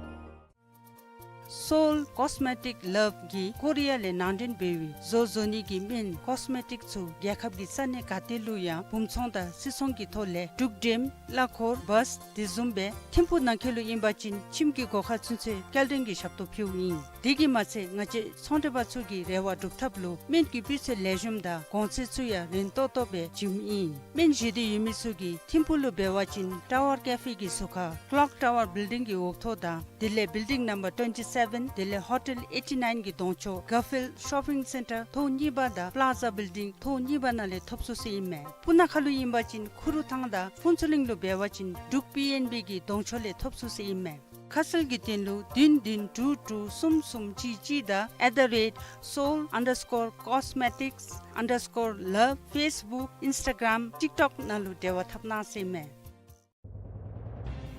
Seoul Cosmetic Love གིས་ཀོ་རི་ཡ་ལས་ནང་འདྲེན་འབད་བའི་བཟོ་བཟོ་ནི་གི་སྨན་ཀོས་མེ་ཊིག་ཚུ་རྒྱལ་ཁབ་ཀྱི་ས་གནས་ག་ཏེ་ལུ་ཡང་སྦུང་ཚོང་དང་སིལ་ཚོང་གི་ཐོག་ལས་འབྲུག་འགྲེམ་གླ་འཁོར་བཱས་དེ་བཟུམ་སྦེ་ཐིམ་ཕུ་ནང་འཁོད་ལུ་ཨིན་པ་ཅིན་ཁྱིམ་གྱི་སྒོ་ཁར་ཚུན་ཚོད་སྐྱེལ་འདྲེན་གྱི་ཞབས་ཏོག་ཕུལཝ་ཨིན། དེ་གིས་མ་ཚད་ང་བཅས་ཚོང་འབྲེལ་པ་ཚུ་གི་རེ་བ་སྒྲུབ་ཐབས་ལུ་སྨན་གྱི་སྤུས་ཚད་ལེགས་ཤོམ་དང་གོང་ཚད་ཚུ་ཡང་རན་ཏོག་ཏོ་སྦེ་བྱིནམ་ཨིན། སྨན་བཞེས་འདོད་ཡོད་མི་ཚུ་གིས་ཐིམ་ཕུ་ལུ་འབད་བ་ཅིན་ཊ་ཝར་ཀེ་ཕེ་གི་ཟུར་ཁར་ཀློག་ཊ་ཝར་བིལ་ཌིང་གི་འོག་ཐོག་དང་དེ་ལས་བིལ་ཌིང་ནམ་བར་ཊུ་ཝེན་ཊི་སེ་བེན་དེ་ལས་ཧོ་ཊེལ་ཨེ་ཊི་ནའིན་གྱི་གདོང་ཕྱོགས་གར་ཕིལཌ་ཤོ་པིང་སེན་ཊར་ཐོག་གཉིས་པ་དང་པ་ལཱ་ཛ་བིལ་ཌིང་ཐོག་གཉིས་པ་ནང་ལས་ཐོབ་ཚུགས་ཟེར་ཨིན་མས། སྤུ་ན་ཁ་ལུ་ཨིན་པ་ཅིན་ཁུ་རུ་ཐང་དང་ཕུན་ཚོགས་གླིང་ལུ་འབད་བ་ཅིན་འབྲུག་པི་ཨེན་བི་གི་གདོང་ཕྱོགས་ལས་ཐོབ་ཚུགས་ཟེར་ཨིན་མས། ཁ་གསལ་གྱི་དོན་ལུ་བདུན་བདུན་དྲུག་དྲུག་གསུམ་གསུམ་གཅིག་གཅིག་དང་at the rate seoul underscore cosmetics underscore love Facebook Instagram TikTok ནང་ལུ་འབྲེལ་བ་འཐབ་གནང་ཟེར་ཨིན་མས།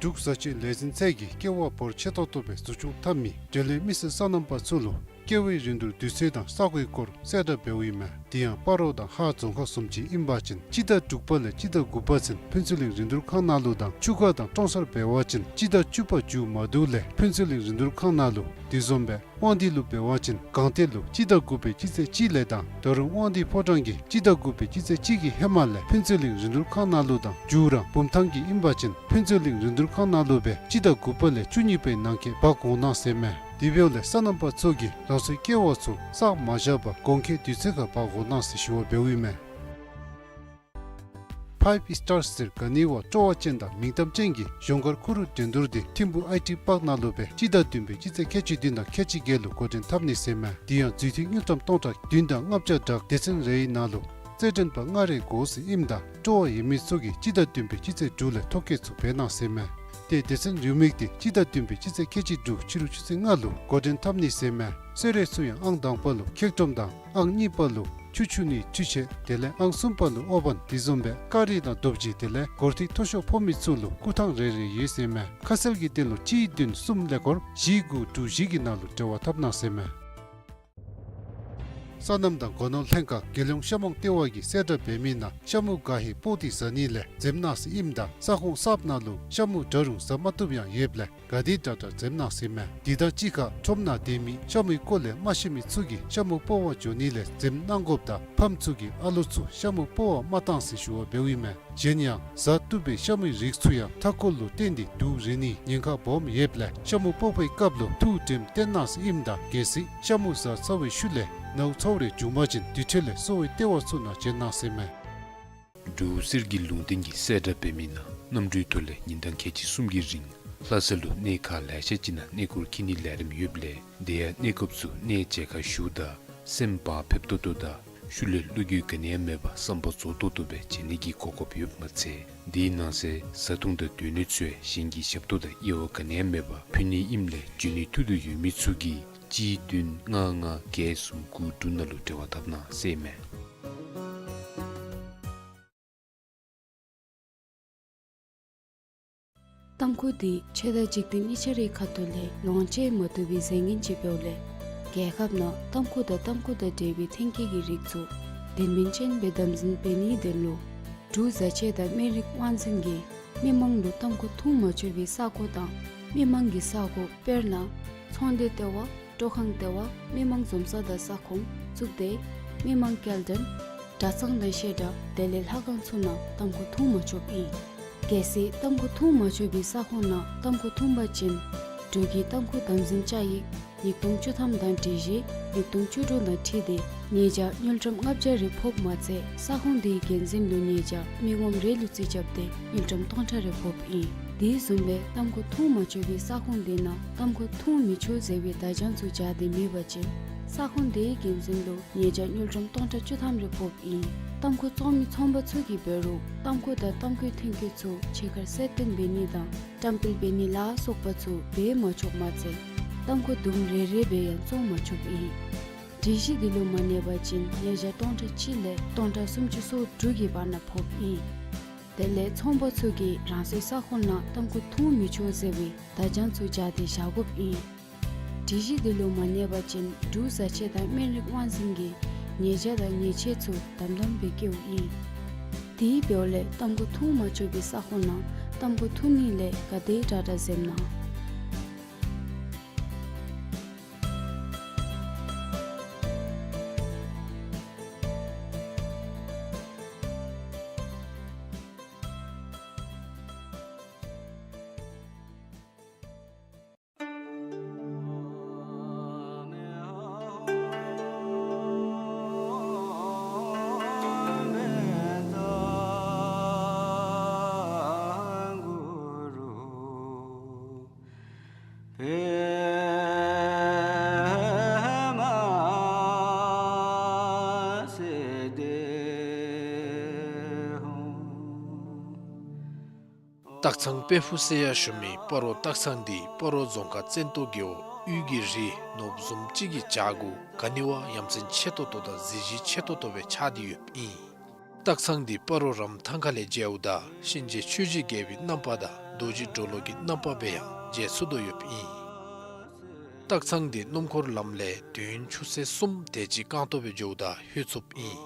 འབྲུག་བཟའ་ཆས་ལས་འཛིན་ཚད་ཀྱིས་ཀེ་བ་འབོར་ཆེ་ཏོག་ཏོ་སྦེ་འཛུགས་སྐྱོང་འཐབ་མི་འབྲེལ་ཡོད་མི་སེར་སོ་ནམ་པ་ཚུ་ལུ་ཀེ་བའི་རིན་བསྡུར་དུས་ཚོད་དང་ས་གོའི་སྐོར་གསལ་བསྒྲགས་འབདཝ་ཨིན་མས། དེ་ཡང་སྤ་རོ་དང་ཧཱ་རྫོང་ཁག་བཟུམ་ཅིག་ཨིན་པ་ཅིན་སྤྱི་ཟླ་དྲུག་པ་ལས་སྤྱི་ཟླ་དགུ་པ་ཚུན་ཕུན་ཚོགས་གླིང་རིན་བསྡུར་ཁང་ནང་ལུ་དང་ཆུ་ཁ་དང་ཀྲོང་གསར་འབད་བ་ཅིན་སྤྱི་ཟླ་བཅུ་པ་མཇུག་མ་བསྡུ་ལས་ཕུན་ཚོགས་གླིང་རིན་བསྡུར་ཁང་ནང་ལུ། དེ་བཟུམ་སྦེ་དབང་འདུས་ལུ་འབད་བ་ཅིན་སྒང་སྟེང་ལུ་སྤྱི་ཟླ་དགུ་པའི་སྤྱི་ཚེས་གཅིག་ལས་དང་ད་རུང་དབང་འདུས་ཕོ་བྲང་གི་སྤྱི་ཟླ་དགུ་པའི་སྤྱི་ཚེས་གཅིག་གི་ཧེ་མ་ལས་ཕུན་ཚོགས་གླིང་རིན་བསྡུར་ཁང་ནང་ལུ་དང་མཇུག་ར་བུམ་ཐང་གི་ཨིན་པ་ཅིན་ཕུན་ཚོགས་གླིང་རིན་བསྡུར་ཁང་ནང་ལུ་སྦེ་སྤྱི་ཟླ་དགུ་པ་ལས་བཅུ་གཉིས་པའི་ནང་འཁོད་འབག་འོང་གནང་ཟེར་མས། དེ་འབདཝ་ལས་སོ་ནམ་པ་ཚུ་གིས་རང་སོའི་ཀེ་བ་ཚུ་བསགས་མ་བཞག་པར་དགོངས་འཁོད་དུས་ཚོད་ཁར་འབག་འོང་གནང་ཟེར་ཞུ་བ་འབདཝ་ཨིན་མས། ཕའིབ་སི་ཊར་ཟེར་ག་ནི་བ་སྤྲོ་བ་ཅན་དང་མིང་གཏམ་ཅན་གྱི་གཞུང་སྒར་ཁུ་རུ་འགྲན་བསྡུར་དེ་ཐིམ་ཕུ་ཨའི་ཊི་པཱརཀ་ནང་ལུ་སྦེ་སྤྱི་ཟླ་བདུན་པའི་སྤྱི་ཚེས་ཁལ་གཅིག་བདུན་དང་ཁལ་གཅིག་བརྒྱད་ལུ་འགོ་འདྲེན་འཐབ་ནི་ཟེར་མས། དེ་ཡང་འཛུལ་ཐིག་དངུལ་ཀྲམ་སྟོང་ཕྲག་བདུན་དང་ལྔ་བརྒྱ་དྲུག་སྡེ་ཚན་རེའི་ནང་ལུ་རྩེད་འགྲན་པ་ལྔ་རེ་དགོ་ཟེར་ཨིནམ་ད་སྤྲོ་བ་ཡོད་མི་ཚུ་གིས་སྤྱི་ཟླ་བདུན་པའི་སྤྱི་ཚེས་དྲུག་ལས་ཐོ་བཀོད་ཚུ་འབད་གནང་ཟེར་མས། ཏེ་སྡེ་ཚན་རེའུ་མིག་དེ་སྤྱི་ཟླ་བདུན་པའི་སྤྱི་ཚེས་ཁལ་གཅིག་དྲུག་ཕྱི་རུ་ཆུ་ཚོད་ལྔ་ལུ་འགོ་འདྲེན་འཐབ་ནི་ཟེར་མས། གསོལ་རས་ཚུ་ཡང་ཨང་དང་པ་ལུ་ཁེག་ཏྲོམ་དང་ཨང་གཉིས་པ་ལུ་ཆུ་འཁྱུ་ནི་འཕྲུལ་ཆས་དེ་ལས་ཨང་གསུམ་པ་ལུ་ཨོ་བན་དེ་བཟུམ་སྦེ་ཀ་རི་དང་རྡོ་རྗེ་དེ་ལས་སྒོར་ཐིག་མཐོ་ཤོས་ཕོག་མི་ཚུ་ལུ་སྐུ་ཐང་རེ་རེ་ཡོད་ཟེར་མས། ཁ་གསལ་གྱི་དོན་ལུ་གཅིག་བདུན་གསུམ་ཀླད་ཀོར་བཞི་དགུ་དྲུག་བཞི་གི་ནང་ལུ་འབྲེལ་བ་འཐབ་གནང་ཟེར་མས། སོ་ནམ་དང་སྒོ་ནོར་ལྷན་ཁག་རྒྱལ་ཡོངས་ཤ་མོང་ལྟེ་བ་གིས་གསལ་བསྒྲགས་འབད་མི་ནང་ཤ་མུ་ག་ཧེ་སྤོག་སྟེ་བཟའ་ནི་ལས་འཛེམ་གནང་ཟེར་ཨིནམ་ད་ས་ཁོངས་གསརཔ་ནང་ལུ་ཤ་མུ་འདྲ་རུང་བཟའ་མ་བཏུབ་ཡང་ཡོདཔ་ལས་ག་དེ་དྲག་དྲག་འཛེམ་གནང་ཟེར་མས། དེ་དང་གཅིག་ཁར་ཁྲོམ་ནང་སྡོད་མི་ཤ་མུའི་སྐོར་ལས་མ་ཤེས་མི་ཚུ་གིས་ཤ་མུ་སྤོག་པར་འགྱོ་ནི་ལས་འཛེམ་གནང་དགོཔ་དང་ཕམ་ཚུ་གིས་ཨ་ལོ་ཚུ་ཤ་མུ་སྤོག་པར་མ་གཏང་ཟེར་ཞུ་བ་འབདཝ་ཨིན་མས། གཞན་ཡང་བཟའ་བཏུབ་པའི་ཤ་མུའི་རིགས་ཚུ་ཡང་མཐའ་འཁོར་ལུ་བརྟེན་ཏེ་དུག་རེག་ནིའི་ཉེན་ཁ་སྦོམ་ཡོདཔ་ལས་ཤ་མུ་སྤོག་པའི་སྐབས་ལུ་ཐུགས་དྲནམ་བཏོན་གནང་ཟེར་ཨིནམ་ད་གལ་སྲིད་ཤ་མུ་བཟའ་ཚར་བའི་ཤུལ་ལས་ནཝ་ཚཝ་རེ་བྱུང་པ་ཅིན་དེ་འཕྲོ་ལས་གསོ་བའི་ལྟེ་བ་ཚུ་ནང་བྱོན་གནང་ཟེར་མས། འབྲུག་གསེར་གྱི་ལུང་བསྟན་གྱིས་གསལ་བསྒྲགས་འབད་མི་ནང་གནམ་གྲུའི་ཐོག་ལས་ཉིན་གྲངས་ཁལ་གཅིག་གསུམ་གྱི་རིང་ལྷ་ས་ལུ་གནས་ཁག་ལེ་ཤ་ཅིག་ནང་གནས་སྐོར་འཁྱིད་ནིའི་ལས་རིམ་ཡོདཔ་ལས་དེ་ཡང་གནས་སྐབས་སུ་གནས་མཇལ་ཁ་ཞུཝ་ད་སེམས་བག་ཕེབས་ཏོག་ཏོ་དང་ཤུལ་ལས་བློ་འགྱོད་ག་ནི་ཡང་མེད་པར་བསམ་པ་རྫོགས་ཏོག་ཏོ་སྦེ་མཇལ་ནི་གི་གོ་སྐབས་ཡོདཔ་མ་ཚད་དེའི་ནང་གསེས་བཟའ་འཐུང་དང་སྡོད་གནས་ཚུ་ཡང་གཞན་གྱི་ཞབས་ཏོག་དང་དབྱེ་བ་ག་ནི་ཡང་མེད་པར་ཕུལ་ནི་ཨིནམ་ལས་འབྱོན་ནིའི་ཐུགས་འདོད་ཡོད་མི་ཚུ་གིས་གཅིག་བདུན་ལྔ་ལྔ་བརྒྱད་གསུམ་དགུ་དྲུག་ནང་ལུ་འབྲེལ་བ་འཐབ་གནང་ཟེར་མས། ཏམ་ཁུ་དེ་ཆོས་དང་འཇིག་རྟེན་གཉིས་ཆ་རའི་ཁ་ཐུག་ལས་ལོངས་སྤྱོད་མ་བཏུབ་པའི་རྫས་ངན་ཅིག་འབདཝ་ལས་རྒྱལ་ཁབ་ནང་ཏམ་ཁུ་དང་ཏམ་ཁུ་དང་འབྲེལ་བའི་ཐོན་སྐྱེད་ཀྱི་རིགས་ཚུ་དོན་སྨིན་ཅན་སྦེ་དམ་འཛིན་འབད་ནིའི་དོན་ལུ་འབྲུག་བཟའ་ཆས་དང་སྨན་རིགས་དབང་འཛིན་གྱིས་མི་མང་ལུ་ཏམ་ཁུ་འཐུང་མ་ཆོག་པའི་ས་གོ་དང་མི་མང་གི་ས་གོ་དཔེར་ན་ཚོང་སྡེ་ལྟེ་བ། སྤྲོ་ཁང་ལྟེ་བ། མི་མང་འཛོམས་ས་དང་ས་ཁོངས་བཙུགས་ཏེ་མི་མང་སྐྱེལ་འདྲེན་གྲྭ་ཚང་དང་བཤད་གྲྭ་དེ་ལས་ལྷ་ཁང་ཚུ་ནང་ཏམ་ཁུ་འཐུང་མ་ཆོགཔ་ཨིན། གལ་སྲིད་ཏམ་ཁུ་འཐུང་མ་ཆོག་པའི་ས་ཁོངས་ནང་ཏམ་ཁུ་འཐུང་པ་ཅིན་འབྲུག་གི་ཏམ་ཁུ་དམ་འཛིན་བཅའ་ཡིག་ཉིས་སྟོང་བཅུ་ཐམ་དང་སྒྲིག་གཞི་ཉིས་སྟོང་བཅུ་དྲུག་དང་འཁྲིལ་ཏེ་ཉེས་བྱ་དངུལ་ཀྲམ་ལྔ་བརྒྱ་རེ་ཕོགཔ་མ་ཚད་ས་ཁོངས་དེའི་འགན་འཛིན་ལུ་ཉེས་བྱ་མི་ངོམ་རེ་ལུ་རྩིས་རྐྱབ་སྟེ་དངུལ་ཀྲམ་སྟོང་ཕྲག་རེ་ཕོགཔ་ཨིན། དེ་བཟུམ་སྦེ་ཏམ་ཁུ་འཐུང་མ་ཆོག་པའི་ས་ཁོངས་དེ་ནང་ཏམ་ཁུ་འཐུང་མི་ཆོག་ཟེར་བའི་བརྡ་བྱང་ཚུ་སྦྱར་ཏེ་མེད་པ་ཅིན་ས་ཁོངས་དེའི་འགན་འཛིན་ལུ་ཉེས་བྱ་དངུལ་ཀྲམ་སྟོང་ཕྲག་བཅུ་ཐམ་རེ་ཕོགཔ་ཨིན། ཏམ་ཁུ་བཙོང་མི་ཚོང་པ་ཚུ་གིས་འབད་རུང་ཏམ་ཁུ་དང་ཏམ་ཁུའི་ཐོན་སྐྱེད་ཚུ་ཕྱི་ཁར་གསལ་སྟོན་འབད་ནི་དང་བཀྲམ་སྤེལ་འབད་ནི་ལ་སོགས་པ་ཚུ་འབད་མ་ཆོགཔ་མ་ཚད་ཏམ་ཁུ་དུམ་རེ་རེ་སྦེ་ཡང་བཙོང་མ་ཆོགཔ་ཨིན། སྒྲིག་གཞི་འདི་ལུ་མ་གནས་པ་ཅིན་ཉེས་བྱ་སྟོང་ཕྲག་གཅིག་ལས་སྟོང་ཕྲག་སུམ་ཅུ་སོ་དྲུག་གི་བར་ན་ཕོགཔ་ཨིན། དེ་ལས་ཚོང་པ་ཚུ་གིས་རང་སོའི་ས་ཁོངས་ནང་ཏམ་ཁུ་འཐུང་མི་ཆོག་ཟེར་བའི་བརྡ་བྱང་ཚུ་སྦྱར་ཏེ་བཞག་དགོཔ་ཨིན། སྒྲིག་གཞི་འདི་ལུ་མ་གནས་པ་ཅིན་འབྲུག་བཟའ་ཆས་དང་སྨན་རིགས་དབང་འཛིན་གྱིས་ཉེས་བྱ་དང་ཉེས་ཆད་ཚུ་དམ་དམ་སྦེ་བཀལཝ་ཨིན། དེ་འབདཝ་ལས་ཏམ་ཁུ་འཐུང་མ་ཆོག་པའི་ས་ཁོངས་ནང་ཏམ་ཁུ་འཐུང་ནི་ལས་ག་དེ་དྲག་དྲག་འཛེམ་གནང་། སྟག་ཚང་དཔལ་ཕུག་ཟེར་ཡང་ཞུ་མི་སྤ་རོ་སྟག་ཚང་འདི་སྤ་རོ་རྫོང་ཁག་བཙན་ཏོ་རྒེད་འོག་དབུས་ཀྱི་རི་ནོར་བུ་བཟུམ་ཅིག་གི་བྱག་གུ་ག་ནི་བ་ཡ་མཚན་ཆེ་ཏོག་ཏོ་དང་གཟི་བརྗིད་ཆེ་ཏོག་ཏོ་སྦེ་ཆགས་ཏེ་ཡོདཔ་ཨིན། སྟག་ཚང་འདི་སྤ་རོ་རམ་ཐང་ཁ་ལས་མཇལཝ་ད་གཤིན་རྗེ་ཆོས་ཀྱི་རྒྱལ་པོའི་རྣམ་པ་དང་ རྡོ་རྗེ་གྲོ་ལོད་ཀྱི་རྣམ་པ་སྦེ་ཡང་མཇལ་ཚུགས་དོ་ཡོདཔ་ཨིན། སྟག་ཚང་འདི་སྣུམ་འཁོར་ལམ་ལས་དུས་ཡུན་ཆུ་ཚོད་གསུམ་དེ་ཅིག་རྐང་སྟོང་སྦེ་འགྱོཝ་ད་ལྷོད་ཚུགསཔ་ཨིན།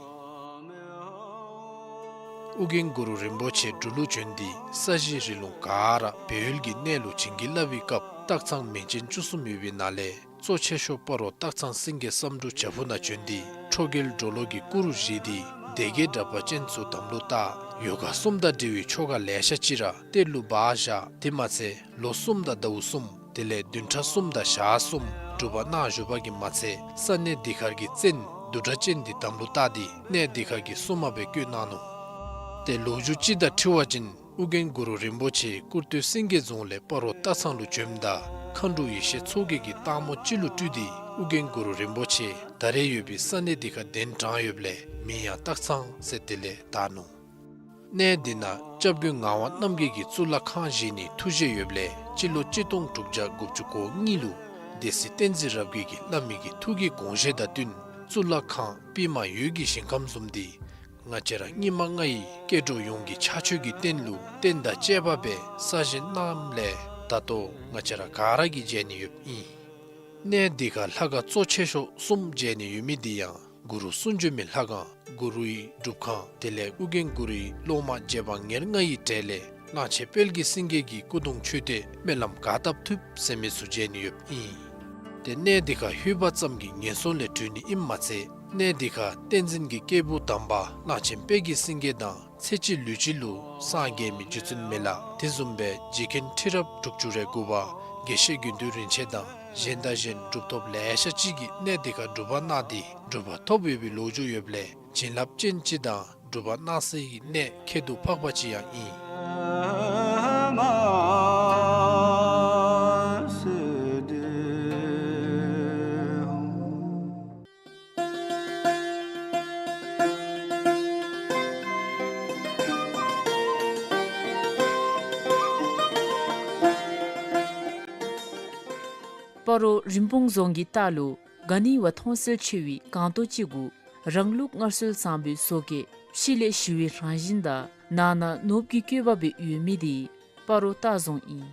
ཨོ་རྒྱན་གུ་རུ་རིན་པོ་ཆེ་འབྲུག་ལུ་བྱོན་ཏེ་ས་གཞི་རི་ལུང་ག་ར་སྦས་ཡུལ་གྱི་གནས་ལུ་བྱིན་གྱིས་བརླབས་པའི་སྐབས་སྟག་ཚང་མིང་ཅན་བཅུ་གསུམ་ཡོད་པའི་ནང་ལས་གཙོ་ཆེ་ཤོས་སྤ་རོ་སྟག་ཚང་སེང་གེ་བསམ་འགྲུབ་བྱག་ཕུག་ནང་བྱོན་ཏེ་ཁྲོ་རྒྱལ་གྲོ་ལོད་ཀྱི་སྐུ་རུ་བཞེངས་ཏེ་སྡེ་བརྒྱད་དྲེགས་པ་ཅན་ཚུ་དམ་ལུ་བཏགས། ཡོ་ག་གསུམ་དང་འབྲེལ་བའི་ཆོ་ག་ལེ་ཤ་ཅིག་ར་གཏེར་ལུ་སྦ་བཞག། དེ་མ་ཚད་ལོ་གསུམ་དང་ཟླཝ་གསུམ་དེ་ལས་བདུན་ཕྲག་གསུམ་དང་ཞག་གསུམ་སྒྲུབ་པ་གནང་བཞུགས་པ་གིས་མ་ཚད་ས་གནས་འདི་ཁར་གྱི་བཙན་བདུད་དྲེགས་ཅན་འདི་དམ་ལུ་བཏགས་ཏེ་གནས་འདི་ཁར་གྱི་སྲུང་མ་སྦེ་བསྐོས་གནང་ནུག། ཏེ་ལོ་རྒྱུས་ཅིག་དང་འཁྲིལ་བ་ཅིན་ཨོ་རྒྱན་གུ་རུ་རིན་པོ་ཆེ་ཀུར་སྟོད་སེང་གེ་རྫོང་ལས་སྤ་རོ་སྟག་ཚང་ལུ་བྱོནམ་ད་མཁའ་འགྲོ་ཡེ་ཤེས་མཚོ་རྒྱལ་གྱིས་སྟག་མོ་ཅིག་ལུ་སྤྲུལ་ཏེ་ཨོ་རྒྱན་གུ་རུ་རིན་པོ་ཆེ་ད་རེས་ཡོད་པའི་ས་གནས་འདི་ཁར་གདན་དྲངས་ཡོདཔ་ལས་མིང་ཡང་སྟག་ཚང་ཟེར་དེ་ལས་བཏགས་ནུག། གནས་འདི་ནང་སྐྱབས་མགོན་ངག་དབང་རྣམ་རྒྱལ་གྱིས་གཙུག་ལག་ཁང་བཞེངས་ནིའི་ཐུགས་བཞེད་ཡོདཔ་ལས་སྤྱི་ལོ་གཅིག་སྟོང་དྲུག་བརྒྱ་དགུ་བཅུ་གོ་གཉིས་ལུ་སྡེ་སྲིད་བསྟན་འཛིན་རབ་རྒྱས་ཀྱིས་བླ་མའི་གི་ཐུགས་ཀྱི་དགོངས་བཞེད་དང་བསྟུན་གཙུག་ལག་ཁང་པདྨ་འོད་ཀྱི་ཞིང་ཁམས་བཟུམ་འདི་ང་བཅས་ར་སྙིགས་མ་ལྔ་ཡི་སྐྱེ་འགྲོ་ཡོངས་ཀྱི་ཕྱག་མཆོད་ཀྱི་རྟེན་ལུ་རྟེན་དང་བཅས་པ་སྦེ་གསར་བཞེངས་གནངམ་ལས་ད་ལྟོ་ང་བཅས་ར་ག་ར་གིས་མཇལ་ནི་ཡོདཔ་ཨིན། གནས་འདི་ཁར་ལྷ་ཁང་གཙོ་ཆེ་ཤོས་གསུམ་མཇལ་ནི་ཡོད་མི་འདི་ཡང་གུ་རུ་གསུང་བྱོན་མའི་ལྷ་ཁང་གུ་རུའི་སྒྲུབ་ཁང་དེ་ལས་ཨོ་རྒྱན་གུ་རུའི་སློབ་མ་རྗེ་འབངས་ཉེར་ལྔ་ཡི་གྲས་ལས་གླང་ཆེན་དཔལ་གྱི་སེང་གེ་གི་སྐུ་གདུང་མཆོད་རྟེན་སྨོན་ལམ་ག་བཏབ་ཐུབ་ཟེར་མི་ཚུ་མཇལ་ནི་ཡོདཔ་ཨིན། ཏེ་གནས་འདི་ཁར་ལྷོད་པ་ཙམ་གྱིས་ངན་སོང་ལས་གྲོལ་ནི་ཨིནམ་མ་ཚད་གནས་འདི་ཁར་བསྟན་འཛིན་གྱི་སྐྱེས་བུ་དམ་པ་གླང་ཆེན་དཔལ་གྱི་སེང་གེ་དང་ཚེ་གཅིག་ལུས་གཅིག་ལུ་སངས་རྒྱས་མི་རྗེ་བཙུན་མི་ལ་དེ་བཟུམ་སྦེ་རྗེ་མཁན་ཁྲི་རབས་དྲུག་ཅུ་རེ་དགུ་པ་དགེ་བཤེས་དགེ་འདུན་རིན་ཆེན་དང་གཞན་དང་གཞན་གྲུབ་ཐོབ་ལེ་ཤ་ཅིག་གིས་གནས་འདི་ཁར་སྒྲུབ་པ་གནང་སྟེ་གྲུབ་པ་ཐོབ་ཡོད་པའི་ལོ་རྒྱུས་ཡོདཔ་ལས་བྱིན་རླབས་ཅན་ཅིག་དང་སྒྲུབ་པ་གནང་སའི་གནས་ཁྱད་དུ་འཕགས་པ་ཅིག་ཡང་ཨིན། སྤ་རོ་རིན་སྤུངས་རྫོང་གི་ལྟག་ལུ་ག་ནི་བ་མཐོང་གསལ་ཆེ་བའི་སྒང་ཏོ་ཅིག་གུ་རང་ལུགས་སྔར་སྲོལ་བཟང་པོའི་བཟོ་བཀོད་ཕྱི་ལས་ཞི་བའི་རང་བཞིན་དང་ནང་ན་ནོར་བུ་གི་བཀོད་པ་སྦེ་ཡོད་མི་འདི་སྤ་རོ་སྟག་རྫོང་ཨིན།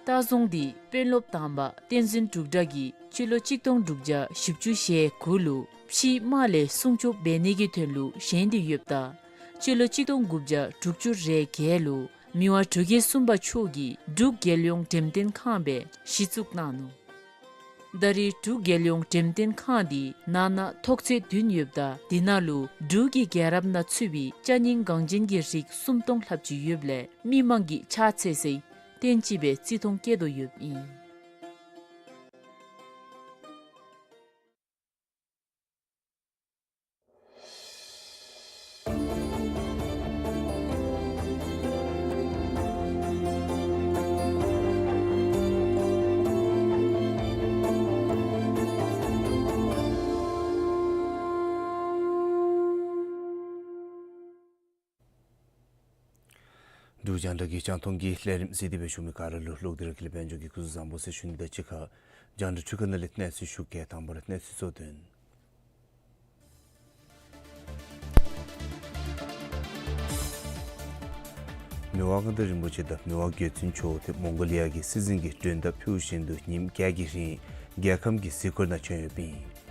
སྟག་རྫོང་འདི་དཔོན་སློབ་དམ་པ་བསྟན་འཛིན་འབྲུག་གྲགས་ཀྱིས་སྤྱི་ལོ་གཅིག་སྟོང་དྲུག་བརྒྱ་བཞི་བཅུ་ཞེ་དགུ་ལུ་ཕྱིའི་དམག་ལས་སྲུང་སྐྱོབ་འབད་ནི་གི་དོན་ལུ་བཞེངས་ཏེ་ཡོདཔ་ད་སྤྱི་ལོ་གཅིག་སྟོང་དགུ་བརྒྱ་དྲུག་ཅུ་རེ་བརྒྱད་ལུ་མི་དབང་འབྲུག་རྒྱལ་གསུམ་པ་མཆོག་གིས་འབྲུག་རྒྱལ་ཡོངས་འགྲེམས་སྟོན་ཁང་སྦེ་གཞི་བཙུགས་གནང་ནུག། ད་རེས་འབྲུག་རྒྱལ་ཡོངས་འགྲེམས་སྟོན་ཁང་འདི་ནང་ན་ཐོག་ཚད་བདུན་ཡོདཔ་ད་འདི་ནང་ལུ་འབྲུག་གི་རྒྱལ་རབས་ནང་ཚུད་པའི་ཅ་རྙིང་འགངས་ཅན་གྱི་རིགས་སུམ་སྟོང་ལྷགཔ་ཅིག་ཡོདཔ་ལས་མི་མང་གིས་ཕྱག་འཚལ་སའི་རྟེན་ཅིག་སྦེ་བརྩི་མཐོང་བསྐྱེད་དོ་ཡོདཔ་ཨིན། འབྲུག་རྒྱང་བསྒྲགས་ཀྱི་རྒྱང་མཐོང་གི་ལས་རིམ་གཟིགས་ཏེ་སྦེ་བཞུགས་མི་ག་ར་ལུ་ལོག་སྟེ་ར་དགེ་ལེགས་དཔལ་འབྱོར་གྱིས་སྐུ་གཟུགས་བཟང་པོ་ཟེར་ཞུ་ནི་དང་གཅིག་ཁར་རྒྱང་བསྒྲགས་འཕྲུལ་ཁང་ནང་ལས་གནས་ཚུལ་ཞུ་གེ། དང་པ་ར་གནས་ཚུལ་གཙོ་དོན། མི་དབང་མངའ་བདག་རིན་པོ་ཆེ་དང་མི་དབང་རྒྱལ་བཙུན་མཆོག་དེ་མོང་གོ་ལི་ཡ་གི་སྲིད་འཛིན་གྱི་མགྲོན་བརྡ་ཕུལ་བཞིན་དུ་ཉིནམ་བརྒྱད་ཀྱི་རིང་རྒྱལ་ཁམས་ཀྱི་གཟིགས་སྐོར་ནང་བྱོན་ཡོདཔ་ཨིན།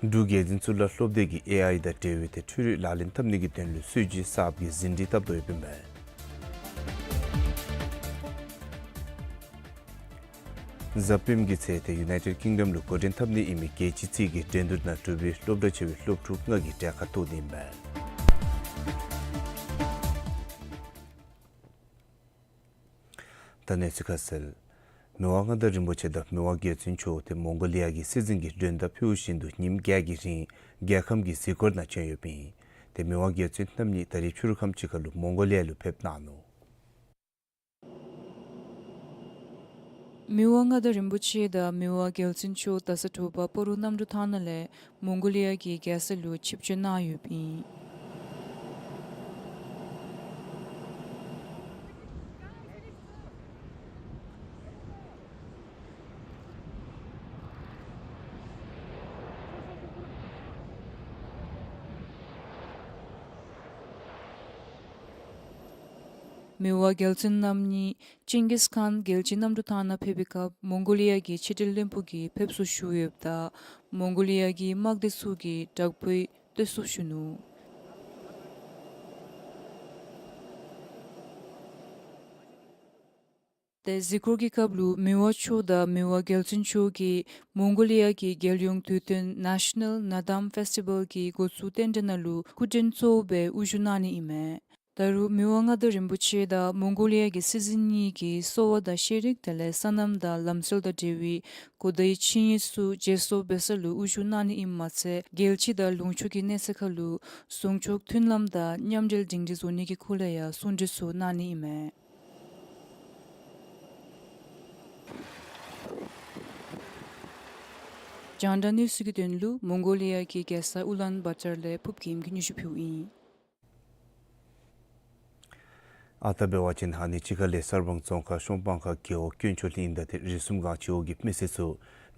འབྲུག་རྒྱལ་བཙུན་གཙུག་ལག་སློབ་སྡེ་གིས་ཨེ་ཨའི་དང་འབྲེལ་བའི་ཏེ་འཕྲུལ་རིག་ལག་ལེན་འཐབ་ནི་གི་དོན་ལུ་སྲོལ་འབྱེད་གསརཔ་གི་ཟིན་བྲིས་བཏབ་དོ་ཡོདཔ་ཨིན་པས། གཟའ་སྤེནམ་གི་ཚེ་ཏེ་ཡུ་ནའི་ཊེཌ་ཀིང་ཌམ་ལུ་འགོ་འདྲེན་འཐབ་ནི་ཨིན་མི་རྒྱལ་སྤྱི་གཅིག་གི་འགྲན་བསྡུར་ནང་འབྲུག་པའི་སློབ་གྲྭ་ཆེ་བའི་སློབ་ཕྲུག་ལྔ་གིས་གྲལ་ཁར་གཏོགས་ཏེ་ཨིན་པས། ད་གནས་ཚུལ་ཁ་གསལ། མི་དབང་མངའ་བདག་རིན་པོ་ཆེ་དང་མི་དབང་རྒྱལ་བཙུན་མཆོག་དེ་མོང་གོ་ལི་ཡ་གི་སྲིད་འཛིན་གྱི་མགྲོན་བརྡ་ཕུལ་བཞིན་དུ་ཉིནམ་བརྒྱད་ཀྱི་རིང་རྒྱལ་ཁམས་ཀྱི་གཟིགས་སྐོར་ནང་བྱོན་ཡོདཔ་ཨིན། དེ་མི་དབང་རྒྱལ་བཙུན་རྣམ་གཉིས་ད་རིས་ཕྱི་རུ་ཁམས་ཅིག་ཁར་ལུ་མོང་གོ་ལི་ཡ་ལུ་ཕེབས་གནང་ནུག། མི་དབང་མངའ་བདག་རིན་པོ་ཆེ་དང་མི་དབང་རྒྱལ་བཙུན་མཆོག་ད་ས་དྲོ་པ་སྤ་རོ་གནམ་གྲུ་ཐང་ནང་ལས་མོང་གོ་ལི་ཡ་གི་རྒྱལ་ས་ལུ་ཆིབས་བསྒྱུར་གནང་ཡོདཔ་ཨིན། མི་དབང་རྒྱལ་བཙུན་རྣམ་གཉིས་ཅིང་གིས་ཁཱན་རྒྱལ་སྤྱིའི་གནམ་གྲུ་ཐང་ནང་ཕེབས་པའི་སྐབས་མོང་གོ་ལི་ཡ་གི་ཕྱི་འབྲེལ་བློན་པོ་གིས་ཕེབས་བསུ་ཞུ་ཡོདཔ་ད་མོང་གོ་ལི་ཡ་གི་དམག་སྡེ་ཚུ་གིས་དྲག་པོའི་བསྟོད་གསོལ་ཞུ་ནུག། ཏེ་གཟིགས་སྐོར་གྱི་སྐབས་ལུ་མི་དབང་མཆོག་དང་མི་དབང་རྒྱལ་བཙུན་མཆོག་གིས་མོང་གོ་ལི་ཡ་གི་རྒྱལ་ཡོངས་དུས་སྟོན་National Nadam Festival གྱི་འགོ་བཙུགས་རྟེན་འབྲེལ་ནང་ལུ་སྐུ་མགྲོན་གཙོ་བོ་སྦེ་དབུ་བཞུགས་གནང་ནི་ཨིན་མས། ད་རུང་མི་དབང་མངའ་བདག་རིན་པོ་ཆེ་དང་མོང་གོ་ལི་ཡ་གི་སྲིད་འཛིན་གཉིས་ཀྱིས་གསོ་བ་དང་ཤེས་རིག་དེ་ལས་སོ་ནམ་དང་ལམ་སྲོལ་དང་འབྲེལ་བའི་གོ་བརྡའི་ཆིངས་ཡིག་ཚུ་བརྗེ་སོར་འབད་ས་ལུ་དབུ་བཞུགས་གནང་ནི་ཨིནམ་མ་ཚད་རྒྱལ་སྤྱི་དང་ལུང་ཕྱོགས་ཀྱི་གནས་ཚད་ཁར་ལུ་ཟུང་ཕྱོགས་མཐུན་ལམ་དང་མཉམ་འབྲེལ་སྒྲིང་སྒྲི་བཟོ་ནི་གི་སྐོར་ལས་ཡང་གསུང་གྲོས་ཚུ་གནང་ནི་ཨིན་མས། རྒྱང་བསྒྲགས་གནས་ཚུལ་གྱི་དོན་ལུ་མོང་གོ་ལི་ཡ་གི་རྒྱལ་ས་ཨུ་ལཱན་བཱ་ཏར་ལས་ཕུབ་ཀྱིམ་གིས་སྙན་ཞུ་ཕུལཝ་ཨིན། ཨ་རྟག་འབད་བ་ཅིན་ཨ་ནི་ཅིག་ཁ་ལས་གསར་སྤང་རྫོང་ཁག་གཤོང་སྤང་ཁ་རྒེད་འོག་དཀོན་མཆོག་གླིང་དང་ཏེ་རིགས་གསུམ་སྒང་སྤྱི་འོག་གི་མི་སེར་ཚུ་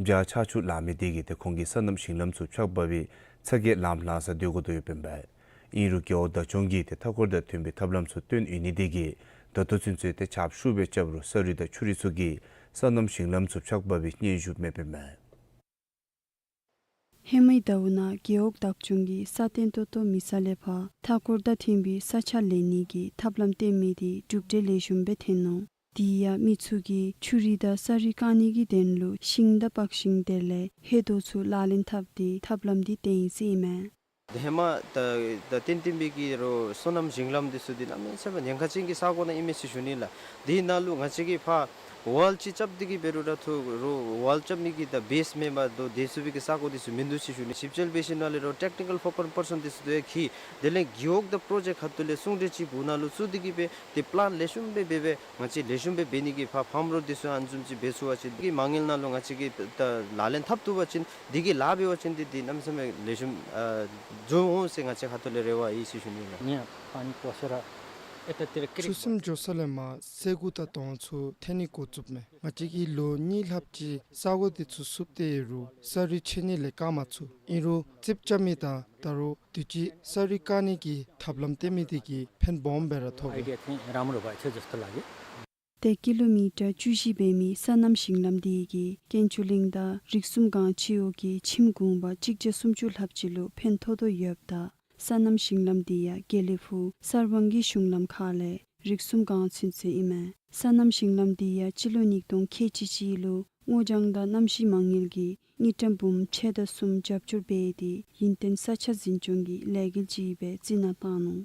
བྱཱ་ཆག་ཆུ་ལང་མི་དེ་གིས་ཏེ་ཁོང་གི་སོ་ནམ་ཞིང་ལམ་ཚུ་འཕྱག་འབག་སྦེ་ཚ་གྱང་ལངམ་ལངས་ས་སྡོད་དགོ་དོ་ཡོདཔ་ཨིན་པས། ཨིན་རུང་རྒེད་འོག་བདག་སྐྱོང་གིས་ཏེ་མཐའ་འཁོར་དང་མཐུན་པའི་ཐབས་ལམ་ཚུ་སྟོན་ཡོད་ནི་དེ་གིས་ད་ལྟོ་ཚུན་ཚོད་ཏེ་ཆརཔ་ཤུགས་སྦེ་རྐྱབ་རུང་ས་རུད་དང་ཆུ་རུད་ཚུ་གིས་སོ་ནམ་ཞིང་ལམ་ཚུ་འཕྱག་འབག་པའི་སྙན་ཞུ་མེདཔ་ཨིན་མས། ཧེ་མའི་ཟླཝ་ནང་རྒེད་འོག་བདག་སྐྱོང་གིས་ས་བརྟན་ཏོག་ཏོ་མེད་ས་ལས་ཕར་མཐའ་འཁོར་དང་མཐུན་པའི་ས་ཆ་ལེན་ནི་གི་ཐབས་ལམ་སྟོན་མི་དེ་གྲུབ་འབྲས་ལེགས་ཤོམ་སྦེ་ཐོན་ནུག། དེ་ཡང་མི་ཚུ་གིས་ཆུ་རུད་དང་ས་རུད་བཀག་ནི་གི་དོན་ལུ་ཤིང་དང་པག་ཤིང་དེ་ལས་ཧེ་རྡོ་ཚུ་ལག་ལེན་འཐབ་སྟེ་ཐབས་ལམ་དེ་བཏོན་ཡི་ཟེར་ཨིན་མས། ཏེ་ཧེ་མ་ད་ད་བརྟན་བརྟན་པའི་གི་རོགས་སོ་ནམ་ཞིང་ལམ་འདི་ཚུ་འདི་གནམ་མེད་ས་མེད་ཉེན་ཁ་ཅན་གྱི་ས་གོ་ནང་ཨིན་མས་ཟེར་ཞུ་ནི་ལགས། དེ་ནང་ལུ་ང་བཅས་ཀྱིས་ཕར་ཝཱལ་ཅིག་རྐྱབ་སྟེ་གི་འབད་རུང་ར་ཐུག་རོགས་ཝཱལ་རྐྱབ་ནི་གི་ད་བེསི་མེན་པར་དོ་དེ་ཚུ་སྦེ་གི་ས་གོ་འདི་ཚུ་མིན་འདུག་ཟེར་ཞུ་ནི། ཞིབ་དཔྱད་འབད་ཞིནམ་ལས་རོགས་ཊེཀ་ནི་ཀཱལ་ཕོ་ཀཱལ་པར་སཱན་འདི་ཚུ་དེ་ཡང་གིས་དེ་ལས་རྒེད་འོག་དང་པྲོ་ཇེཀཊ་ཁ་ཐུག་ལས་གསུང་གྲོས་ཅིག་འབུ་ནང་ལུ་བཙུགས་ཏེ་གི་སྦེ་ཏེ་པི་ལཱན་ལེགས་ཤོམ་སྦེ་འབད་སྦེ་ང་བཅས་ལེགས་ཤོམ་སྦེ་འབད་ནི་གི་ཕར་ཕཱམ་རོཌ་འདི་ཚུ་ཨ་ནི་བཟུམ་ཅིག་འབད་ཚུགས་པ་ཅིན་དེ་གི་མ་དངུལ་ནང་ལུ་ང་བཅས་ཀྱིས་ད་ལག་ལེན་འཐབ་བཏུབ་པ་ཅིན་དེ་གི་ལཱ་འབད་བ་ཅིན་དེ་དེ་གནམ་མེད་ས་མེད་ལེགས་ཤོམ་ཨ་འགྱོ་འོང་ཟེར་ང་བཅས་ཁ་ཐུག་ལས་རེ་བ་ཡོད་ཟེར་ཞུ་ནི་ལགས། ཆུ་སྲིན་འགྱོ་ས་ལས་མར་སེར་ཀ་དང་དོང་ཚུ་ཐོན་ནི་འགོ་བཙུགསཔ་མས། ང་བཅས་ཀྱིས་ལོ་གཉིས་ལྷགཔ་ཅིག་ས་གོ་འདི་ཚུ་བསུབ་སྟེ་ཡོད་རུང་ས་རུད་ཆད་ནི་ལས་བཀག་མ་ཚུགས། ཨིན་རུང་རྩིགཔ་རྐྱབ་མི་དང་ད་རུང་དུས་ཅི་ས་རུད་བཀག་ནི་གི་ཐབས་ལམ་སྟོན་མི་དེ་གིས་ཕན་སྦོམ་སྦེ་ར་ཐོགས་པས། ཏེ་ཀི་ལོ་མི་ཊར་བཅུ་བཞི་འབད་མི་སོ་ནམ་ཞིང་ལམ་དེ་གིས་དཀོན་མཆོག་གླིང་དང་རིགས་གསུམ་སྒང་སྤྱི་འོག་གི་ཁྱིམ་གུང་པ་གཅིག་བརྒྱ་སུམ་ཅུ་ལྷགཔ་ཅིག་ལུ་ཕན་ཐོགས་དོ་ཡོདཔ་ད་སོ་ནམ་ཞིང་ལམ་དེ་ཡང་དགེ་ལེགས་ཕུག་གསར་སྤང་གི་གཞུང་ལམ་ཁ་ལས་རིགས་གསུམ་སྒང་ཚུན་ཚོད་ཨིན་མས། སོ་ནམ་ཞིང་ལམ་དེ་ཡང་སྤྱི་ལོ་ཉིས་སྟོང་ཁལ་གཅིག་གཅིག་ལུ་སྔོ་ལྗང་དང་གནམ་གཤིས་མ་དངུལ་གྱིས་དངུལ་ཀྲམ་འབུམ་ཕྱེད་དང་གསུམ་རྒྱབ་སྐྱོར་འབད་དེ་ཡུན་བརྟན་ས་ཆ་འཛིན་སྐྱོང་གི་ལས་འགུལ་ཅིག་སྦེ་རྩི་ནག་བཏང་ནུག།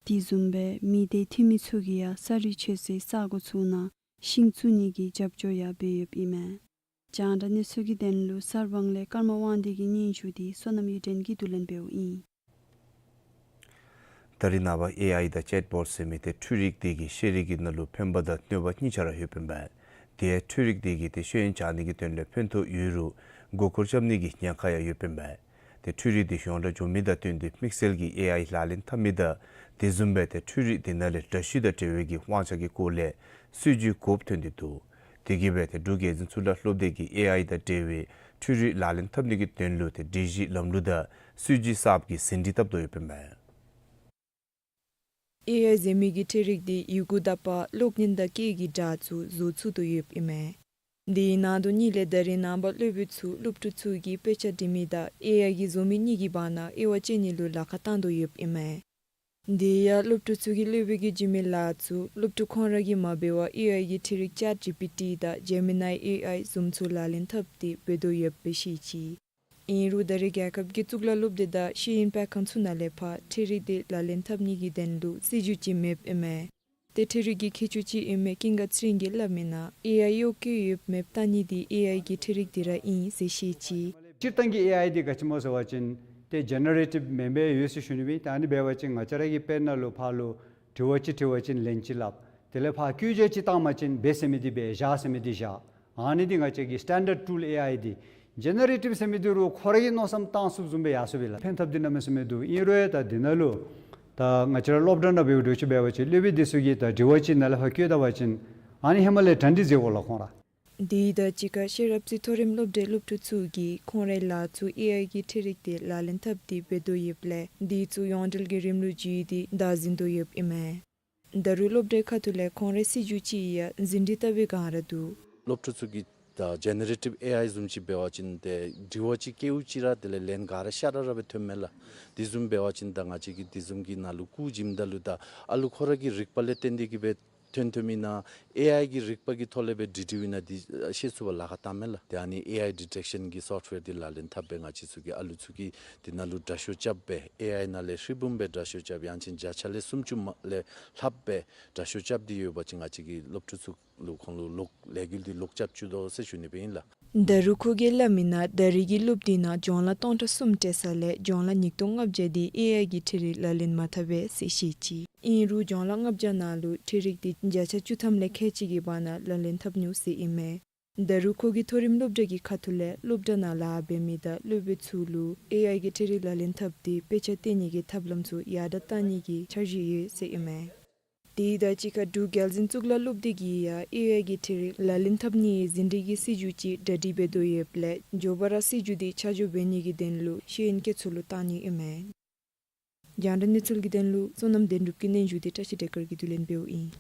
དེ་བཟུམ་སྦེ་མི་སྡེ་འཐུས་མི་ཚུ་གིས་ཡང་ས་རུད་ཆད་སའི་ས་གོ་ཚུ་ནང་ཤིང་བཙུགས་ནི་གི་རྒྱབ་སྐྱོར་ཡང་འབད་ཡོདཔ་ཨིན་མས། རྒྱང་བསྒྲགས་གནས་ཚུལ་གྱི་དོན་ལུ་གསར་སྤང་ལས་ཀརྨ་དབང་འདུས་ཀྱི་སྙན་ཞུ་དེ་བསོད་ནམས་གཡུ་སྒྲོན་གྱིས་བསྡུ་ལེན་འབདཝ་ཨིན། ད་རེས་ནངས་པ་ཨེ་ཨའི་དང་ཅེཊ་བོཊ་ཟེར་མི་དེ་འཕྲུལ་རིག་དེ་གིས་ཤེས་རིག་གི་ནང་ལུ་ཕན་པ་དང་གནོད་པ་གཉིས་ཆ་ར་ཡོདཔ་ཨིན་པས། དེ་ཡང་འཕྲུལ་རིག་དེ་གིས་ཏེ་ཤེས་ཡོན་སྦྱང་ནི་གི་དོན་ལས་ཕན་ཐོགས་ཡོད་རུང་མགུ་སྐོར་རྐྱབ་ནི་གི་ཉེན་ཁ་ཡང་ཡོདཔ་ཨིན་པས། ཏེ་འཕྲུལ་རིག་དེ་ཡོངས་གྲགས་འགྱོ་མི་དང་བསྟུན་ཏེ་དམིགས་བསལ་གྱི་ཨེ་ཨའི་ལག་ལེན་འཐབ་མི་དང་དེ་བཟུམ་སྦེ་ཏེ་འཕྲུལ་རིག་དེ་ནང་ལས་འདྲ་བཤུས་དང་འབྲེལ་བའི་གི་དབང་ཆ་གི་སྐོར་ལས་སྲིད་བྱུས་དགུཔ་ཐོན་ཏེ་འདུག། དེ་གིས་སྦེ་ཏེ་འབྲུག་རྒྱལ་འཛིན་གཙུག་ལག་སློབ་སྡེ་གིས་ཨེ་ཨའི་དང་འབྲེལ་བའི་འཕྲུལ་རིག་ལག་ལེན་འཐབ་ནི་གི་དོན་ལུ་ཏེ་སྒྲིག་གཞི་ལམ་ལུགས་དང་སྲིད་བྱུས་གསརཔ་གི་ཟིན་བྲིས་བཏབ་དོ་ཡོདཔ་ཨིན་མས། ཨེ་ཨའི་ཟེར་མི་གི་འཕྲུལ་རིག་དེ་ཡི་གུ་དག་པ་གློག་བརྙན་དང་སྐད་ཀྱི་སྒྲ་ཚུ་བཟོ་ཚུགས་དོ་ཡོདཔ་ཨིན་མས། དེའི་ནང་དོན་གཉིས་ལས་ད་རེས་ནངས་པ་སློབ་དཔོན་ཚུ་སློབ་ཕྲུག་ཚུ་གིས་དཔེ་ཆ་འབྲི་མི་དང་ཨེ་ཨའི་གིས་བཟོ་མི་གཉིས་ཀྱི་བར་ན་དབྱེ་བ་དཔྱད་ནི་ལུ་ལཱ་ཁག་བཏང་དོ་ཡོདཔ་ཨིན་མས། དེ་ཡང་སློབ་ཕྲུག་ཚུ་གིས་སློབ་དཔོན་གྱིས་བྱིན་མི་ལཱ་ཚུ་སློབ་ཕྲུག་ཁོང་ར་གིས་མ་འབད་བར་ཨེ་ཨའི་གི་འཕྲུལ་རིག་ཅེཊ་ཇི་པི་ཊི་དང་ཇེ་མི་ནའི་ཨེ་ཨའི་བཟུམ་ཚུ་ལག་ལེན་འཐབ་སྟེ་འབད་དོ་ཡོདཔ་སྦེ་བཤད་ཅི། ཨིན་རུང་ད་རེས་རྒྱལ་ཁབ་ཀྱི་གཙུག་ལག་སློབ་སྡེ་དང་ཤེས་ཡོན་སྤེལ་ཁང་ཚུ་ནང་ལས་ཕར་འཕྲུལ་རིག་དེ་ལག་ལེན་འཐབ་ནི་གི་དོན་ལུ་སྲིད་བྱུས་ཅིག་མེདཔ་ཨིན་མས། ཏེ་འཕྲུལ་རིག་གི་མཁས་མཆོག་ཅིག་ཨིན་མི་ཀུན་དགའ་ཚེ་རིང་གིས་སླབ་མིའི་ནང་ཨེ་ཨའི་གཡོག་བཀོལ་ཡོདཔ་མེདཔ་བལྟ་ནི་དེ་ཨེ་ཨའི་གི་འཕྲུལ་རིག་དེ་ར་ཨིན་ཟེར་བཤད་ཅི། སྤྱིར་བཏང་གི་ཨེ་ཨའི་དེ་ག་ཅི་སྨོ་ཟེར་བ་ཅིན་ཏེ་ཇེ་ནེ་རེ་ཊིབ་མེན་པར་ཡོད་ཟེར་ཞུ་ནི་སྦེ། ད་ཨ་ནི་འབད་བ་ཅིན་ང་བཅས་ར་གིས་དཔེར་ན་ལུ་ཕར་ལུ་དྲི་བ་ཅིག་དྲི་བ་ཅིན་ལན་ཅིག་སླབ། དེ་ལས་ཕར་བཀོད་རྒྱ་ཅིག་བཏང་པ་ཅིན་འབད་ཟེར་མི་དེ་འབད། བཞག་ཟེར་མི་དེ་བཞག། ཨ་ནི་འདི་ང་བཅས་ཀྱི་སི་ཊེན་ཌརཌ་ཊུལ་ཨེ་ཨའི་འདི། ཇེ་ནེ་རེ་ཊིབ་ཟེར་མི་འདི་རུང་ཁོ་ར་གི་མནོ་བསམ་བཏང་ཚུགསཔ་བཟུམ་སྦེ་ཡར་སོང་པས་ལགས། ཕན་ཐབས་འདི་གནམ་མེད་ས་མེད་འདུག། ཨིན་རུང་ཡང་ད་འདི་ནང་ལུ་ད་ང་བཅས་ར་སློབ་གྲྭ་ནང་འབདཝ་འདྲཝ་ཅིག་འབད་བ་ཅིན་སློབ་དཔོན་འདི་ཚུ་གིས་ད་དྲི་བ་ཅིག་ནཱ་ལས་ཕར་བཀོད་ད་པ་ཅིན་ཨ་ནི་ཧེ་མ་ལས་གྲ་སྒྲིག་མཛད་དགོ་ལགས་ཁོང་ར། དེ་དང་གཅིག་ཁར་ཤེས་རབ་རྩེ་མཐོ་རིམ་སློབ་གྲྭའི་སློབ་ཕྲུག་ཚུ་གིས་ཁོང་རའི་ལཱ་ཚུ་ཨེ་ཨའི་གི་འཕྲུལ་རིག་དེ་ལག་ལེན་འཐབ་སྟེ་འབད་དོ་ཡོདཔ་ལས་དེ་ཚུ་ཡོངས་འབྲེལ་གྱི་རིམ་ལུགས་བརྒྱུད་དེ་བདའ་ཟུན་དོ་ཡོདཔ་ཨིན་མས། ད་རུང་སློབ་གྲྭའི་ཁ་ཐུག་ལས་ཁོང་རའི་སྲིད་བྱུས་ཅིག་ཡང་ཟིན་བྲིས་བཏབ་པའི་སྒང་ར་འདུག། སློབ་ཕྲུག་ཚུ་གིས་ད་ཇེ་ནེ་རེ་ཊིབ་ཨེ་ཨའི་བཟུམ་ཅིག་འབད་བ་ཅིན་ཏེ་དྲི་བ་ཅིག་བཀོད་ཅི་ར་དེ་ལས་ལན་ག་ར་ཤ་ར་ར་སྦེ་ཐོནམ་མས་ལགས། དེ་བཟུམ་འབད་བ་ཅིན་ད་ང་བཅས་ཀྱིས་དེ་བཟུམ་གྱི་ནང་ལུ་བཀོད་བྱིནམ་ད་ལུ་ད་ཨ་ལུ་ཁོ་ར་གི་རིག་པ་ལས་བརྟེན་ཏེ་གིས་སྦེ་ཐོན་ཐོནམ་ཨིན་ན་ཨེ་ཨའི་གི་རིག་པ་གི་ཐོག་ལས་སྦེ་འབྲི་འབྲིཝ་ཨིན་ན་དེ་ཤེས་ཚུགས་པར་ལཱ་ཁག་བཏངམ་མས་ལགས། ཏེ་ཨ་ནི་ཨེ་ཨའི་ཌི་ཊེག་ཤཱན་གྱི་སོཕཊ་ཝེར་འདི་ལག་ལེན་འཐབ་སྦེ་ང་བཅས་ཚུ་གིས་ཨ་ལུ་ཚུ་གི་དེ་ནང་ལུ་དྲག་ཤོས་རྐྱབ་སྦེ་ཨེ་ཨའི་ནང་ལས་ཧྲིལ་བུམ་སྦེ་དྲག་ཤོས་རྐྱབ་ཡང་ཅིན་བརྒྱ་ཆ་ལས་སུམ་ཅུ་མ་ལས་ལྷགཔ་སྦེ་དྲག་ཤོས་རྐྱབ་སྟེ་ཡོད་པ་ཅིན་ང་བཅས་ཀྱིས་སློབ་ཕྲུག་ཚུ་ལུ་ཁོང་ལུ་ལོག་ལས་འགུལ་འདི་ལོག་རྐྱབ་བཅུག་དོ་ཟེར་ཞུ་ནི་སྦེ་ཨིན་ལགས། ད་རུང་ཁོ་གིས་སླབ་མི་ནང་ད་རེས་ཀྱི་སློབ་དེབ་ནང་སྦྱོང་ལཱ་སྟོང་ཕྲག་གསུམ་སྤྲོད་ས་ལས་སྦྱོང་ལཱ་ཉིས་སྟོང་ལྔ་བརྒྱ་དེ་ཨེ་ཨའི་གི་འཕྲུལ་རིག་ལག་ལེན་མ་འཐབ་པས་ཟེར་བཤད་ཅི། ཨིན་རུང་སྦྱོང་ལཱ་ལྔ་བརྒྱ་ནང་ལུ་འཕྲུལ་རིག་དེ་བརྒྱ་ཆ་བཅུ་ཐམ་ལས་ཁལ་གཅིག་གི་བར་ན་ལག་ལེན་འཐབ་ནུག་ཟེར་ཨིན་མས། ད་རུང་ཁོ་གིས་མཐོ་རིམ་སློབ་གྲྭ་གི་ཁ་ཐུག་ལས་སློབ་གྲྭ་ནང་ལཱ་འབད་མི་དང་སློབ་དཔོན་ཚུ་ལུ་ཨེ་ཨའི་གི་འཕྲུལ་རིག་ལག་ལེན་འཐབ་སྟེ་དཔེ་ཆ་སྟོན་ནི་གི་ཐབས་ལམ་ཚུ་ཡར་དྲགས་གཏང་ནི་གི་འཆར་གཞི་ཡོད་ཟེར་ཨིན་མས། དེ་དང་གཅིག་ཁར་འབྲུག་རྒྱལ་འཛིན་གཙུག་ལག་སློབ་སྡེ་གིས་ཡང་ཨེ་ཨའི་གི་འཕྲུལ་རིག་ལག་ལེན་འཐབ་ནིའི་ཟིན་བྲིས་ཀྱི་སྲིད་བྱུས་ཅིག་གྲ་སྒྲིག་འབད་དོ་ཡོདཔ་ལས་མགྱོགས་པ་ར་སྲིད་བྱུས་དེ་ཆ་འཇོག་འབད་ནི་གི་དོན་ལུ་ཤེས་ཡོན་ཁྱེད་ཚུ་ལུ་བཏང་ནི་ཨིན་མས། རྒྱང་བསྒྲགས་གནས་ཚུལ་གྱི་དོན་ལུ་བསོད་ནམས་བདེ་གྲུབ་ཀྱི་སྙན་ཞུ་དེ་བཀྲ་ཤིས་བདེ་དཀར་གྱིས་བསྡུ་ལེན་འབདཝ་ཨིན།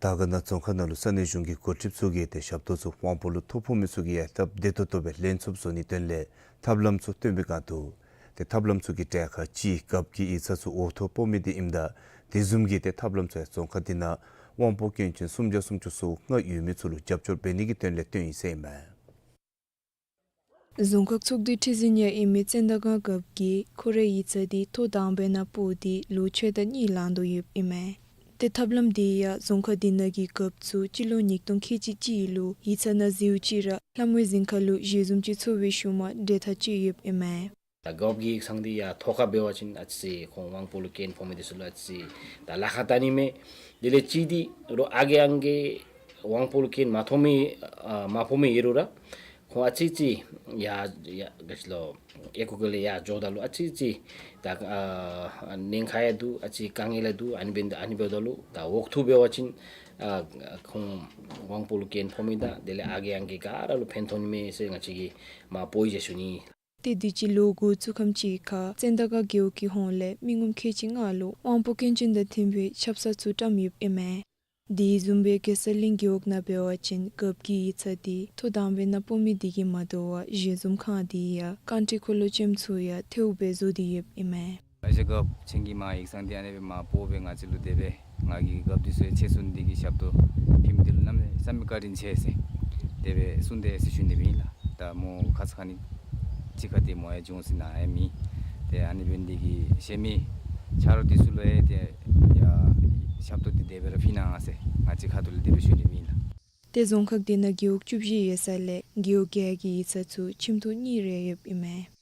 དར་དཀར་ན་རྫོང་ཁག་ནང་ལུ་ས་གནས་གཞུང་གི་འགོ་ཁྲིདཔ་ཚུ་གིས་ཏེ་ཞབས་ཏོག་ཚུ་དབང་པོ་ལུ་ཐོ་ཕོག་མི་ཚུ་གིས་ཡང་སྟབས་བདེ་ཏོག་ཏོ་སྦེ་ལེན་ཚུགསཔ་བཟོ་ནིའི་དོན་ལས་ཐབས་ལམ་ཚུ་སྟོན་པའི་སྒང་དུ་ཏེ་ཐབས་ལམ་ཚུ་གི་གྲས་ཁར་གཅིག་རྒཔོ་གི་ཡིག་ཚང་ཚུ་འོག་ཐོག་སྤོ་མི་འདི་ཨིནམ་ད་དེ་བཟུམ་གྱི་ཏེ་ཐབས་ལམ་ཚུ་ཡང་རྫོང་ཁག་འདི་ནང་དབང་པོ་སྐྱོན་ཅན་སུམ་བརྒྱ་སུམ་ཅུ་སོ་ལྔ་ཡོད་མི་ཚུ་ལུ་རྒྱབ་སྐྱོར་འབད་ནི་གི་དོན་ལས་བཏོན་ཡི་ཟེར་ཨིན་མས། རྫོང་ཁག་ཚོགས་འདུའི་ཁྲི་འཛིན་ཡང་ཨིན་མི་ཙན་དན་སྒང་རྒཔོ་གིས་ཁོ་རའི་ཡིག་ཚང་འདི་ཐོ་དང་པའི་ནང་སྤོ་སྟེ་ལོ་ཕྱེད་དང་གཉིས་ལང་དོ་ཡོདཔ་ཨིན་མས། ཏེ་ཐབས་ལམ་འདི་ཡང་རྫོང་ཁག་འདི་ནང་གི་རྒཔོ་ཚུ་སྤྱི་ལོ་ཉིས་སྟོང་ཁལ་གཅིག་གཅིག་ལུ་ཡིག་ཚང་ནང་འཛུལཝ་ཅིག་ར་ལྷག་མའི་གཟིམ་ཁང་ལུ་ཞལ་འཛོམས་ཅིག་ཚོགས་པའི་ཤུལ་མ་འབྲེལ་ཐག་བཅད་ཡོདཔ་ཨིན་མས། ད་རྒཔོ་གི་ཡིག་ཚང་འདི་ཡང་ཐོག་ཁར་འབད་བ་ཅིན་ཨ་ཙི་ཁོང་དབང་པོ་ལུ་སྐྱོན་ཕོག་མི་འདི་ཚུ་ལུ་ཨ་ཙི་ད་ལཱ་ཁག་བཏང་ནི་མས། དེ་ལས་གཅིག་འདི་རོགས་ཨ་རྒས་ཨང་རྒས་དབང་པོ་ལུ་སྐྱོན་མ་ཐོབ་མི་ཨ་མ་ཕོག་མི་ཡོད་རུང་ར་ཁོང་ཨ་ཙི་ཙི་ཡར་ཡར་ག་ཅི་ལོ་ཨེ་ཁུག་ཁ་ལས་ཡར་འགྱོཝ་ད་ལུ་ཨ་ཙི་ཙི་ད་ཨ་ཉེན་ཁ་ཡང་འདུག། ཨ་ཙི་དཀའ་ངལ་ཡང་འདུག། ཨ་ནི་འབད་ཨ་ནི་འབདཝ་ད་ལུ་ད་འོག་ཐོག་འབད་བ་ཅིན་ཨ་ཁོང་དབང་པོ་ལུ་སྐྱོན་ཕོག་མི་དང་དེ་ལས་ཨ་རྒས་ཨང་རྒས་ག་ར་ལུ་ཕན་ཐོགས་ནི་མས་ཟེར་ང་བཅས་ཀྱིས་མ་སྤོ་ཡི་ཟེར་ཞུ་ནི། ཏེ་དུས་ཅི་ལོ་འགོ་བཙུགས་ཁམས་ཅིག་ཁར་ཙན་དན་སྒང་རྒེད་འོག་གི་ཧོངས་ལས་མི་ངོམ་ཁལ་གཅིག་ལྔ་ལུ་དབང་པོ་སྐྱོན་ཅན་དང་མཐུན་པའི་ཆབ་གསང་ཚུ་བཀྲམ་ཡོདཔ་ཨིན་མས། དེ་བཟུམ་སྦེ་གེ་སར་གླིང་རྒེད་འོག་ནང་འབད་བ་ཅིན་རྒཔོ་གི་ཡིག་ཚང་འདི་ཐོ་དང་པའི་ནང་སྤོ་མི་འདི་གིས་མ་དོ་བར་ཞལ་འཛོམས་ཁང་འདི་ཡང་རྐང་ཁྲི་འཁོར་ལོ་ཅན་ཚུ་ཡང་ཐལཝ་སྦེ་བཟོ་སྟེ་ཡོདཔ་ཨིན་མས། ཨ་ཞེ་རྒཔོ་ཁྱེད་ཀྱིས་མར་ཡིག་ཚང་འདི་ཨ་ནི་སྦེ་མར་སྤོ་སྦེ་ང་བཅས་ལུ་དེ་སྦེ་ང་གིས་རྒཔོ་འདི་ཚུ་ཡང་ཆེད་བཙུགས་ནི་འདི་གིས་ཞབས་ཏོག་ཕུལ་མི་འདི་ལུ་གནམ་མེད་ས་མེད་བཀའ་དྲིན་ཆེ་ཟེར་དེ་སྦེ་གསུངས་དེས་ཟེར་ཞུ་ནི་སྦེ་ཨིན་ལགས། ད་མོ་ཁ་ཙ་ཁ་ཉིནམ་ཅིག་ཁར་ཏེ་མོ་ཡང་འབྱུང་སྲིད་ནཱ་ཡང་མེད། ཏེ་ཨ་ནི་འབད་ནི་འདི་གིས་གཞན་མི་ཆ་རོགས་འདི་ཚུ་ལུ་ཡང་ཏེ་ཡར་ཞབས་ཏོག་འདི་དེ་སྦེ་ར་ཕུལ་གནང་ཟེར་ང་བཅས་ཁ་ཐུག་ལས་དེ་སྦེ་ཞུ་ནི་སྦེ་ཨིན་ལགས། ཏེ་རྫོང་ཁག་འདི་ནང་རྒེད་འོག་བཅུ་བཞི་ཡོད་ས་ལས་རྒེད་འོག་བརྒྱད་ཀྱི་ཡིག་ཚང་ཚུ་ཁྱིམ་ཐོག་གཉིས་རེ་ཡོདཔ་ཨིན་མས།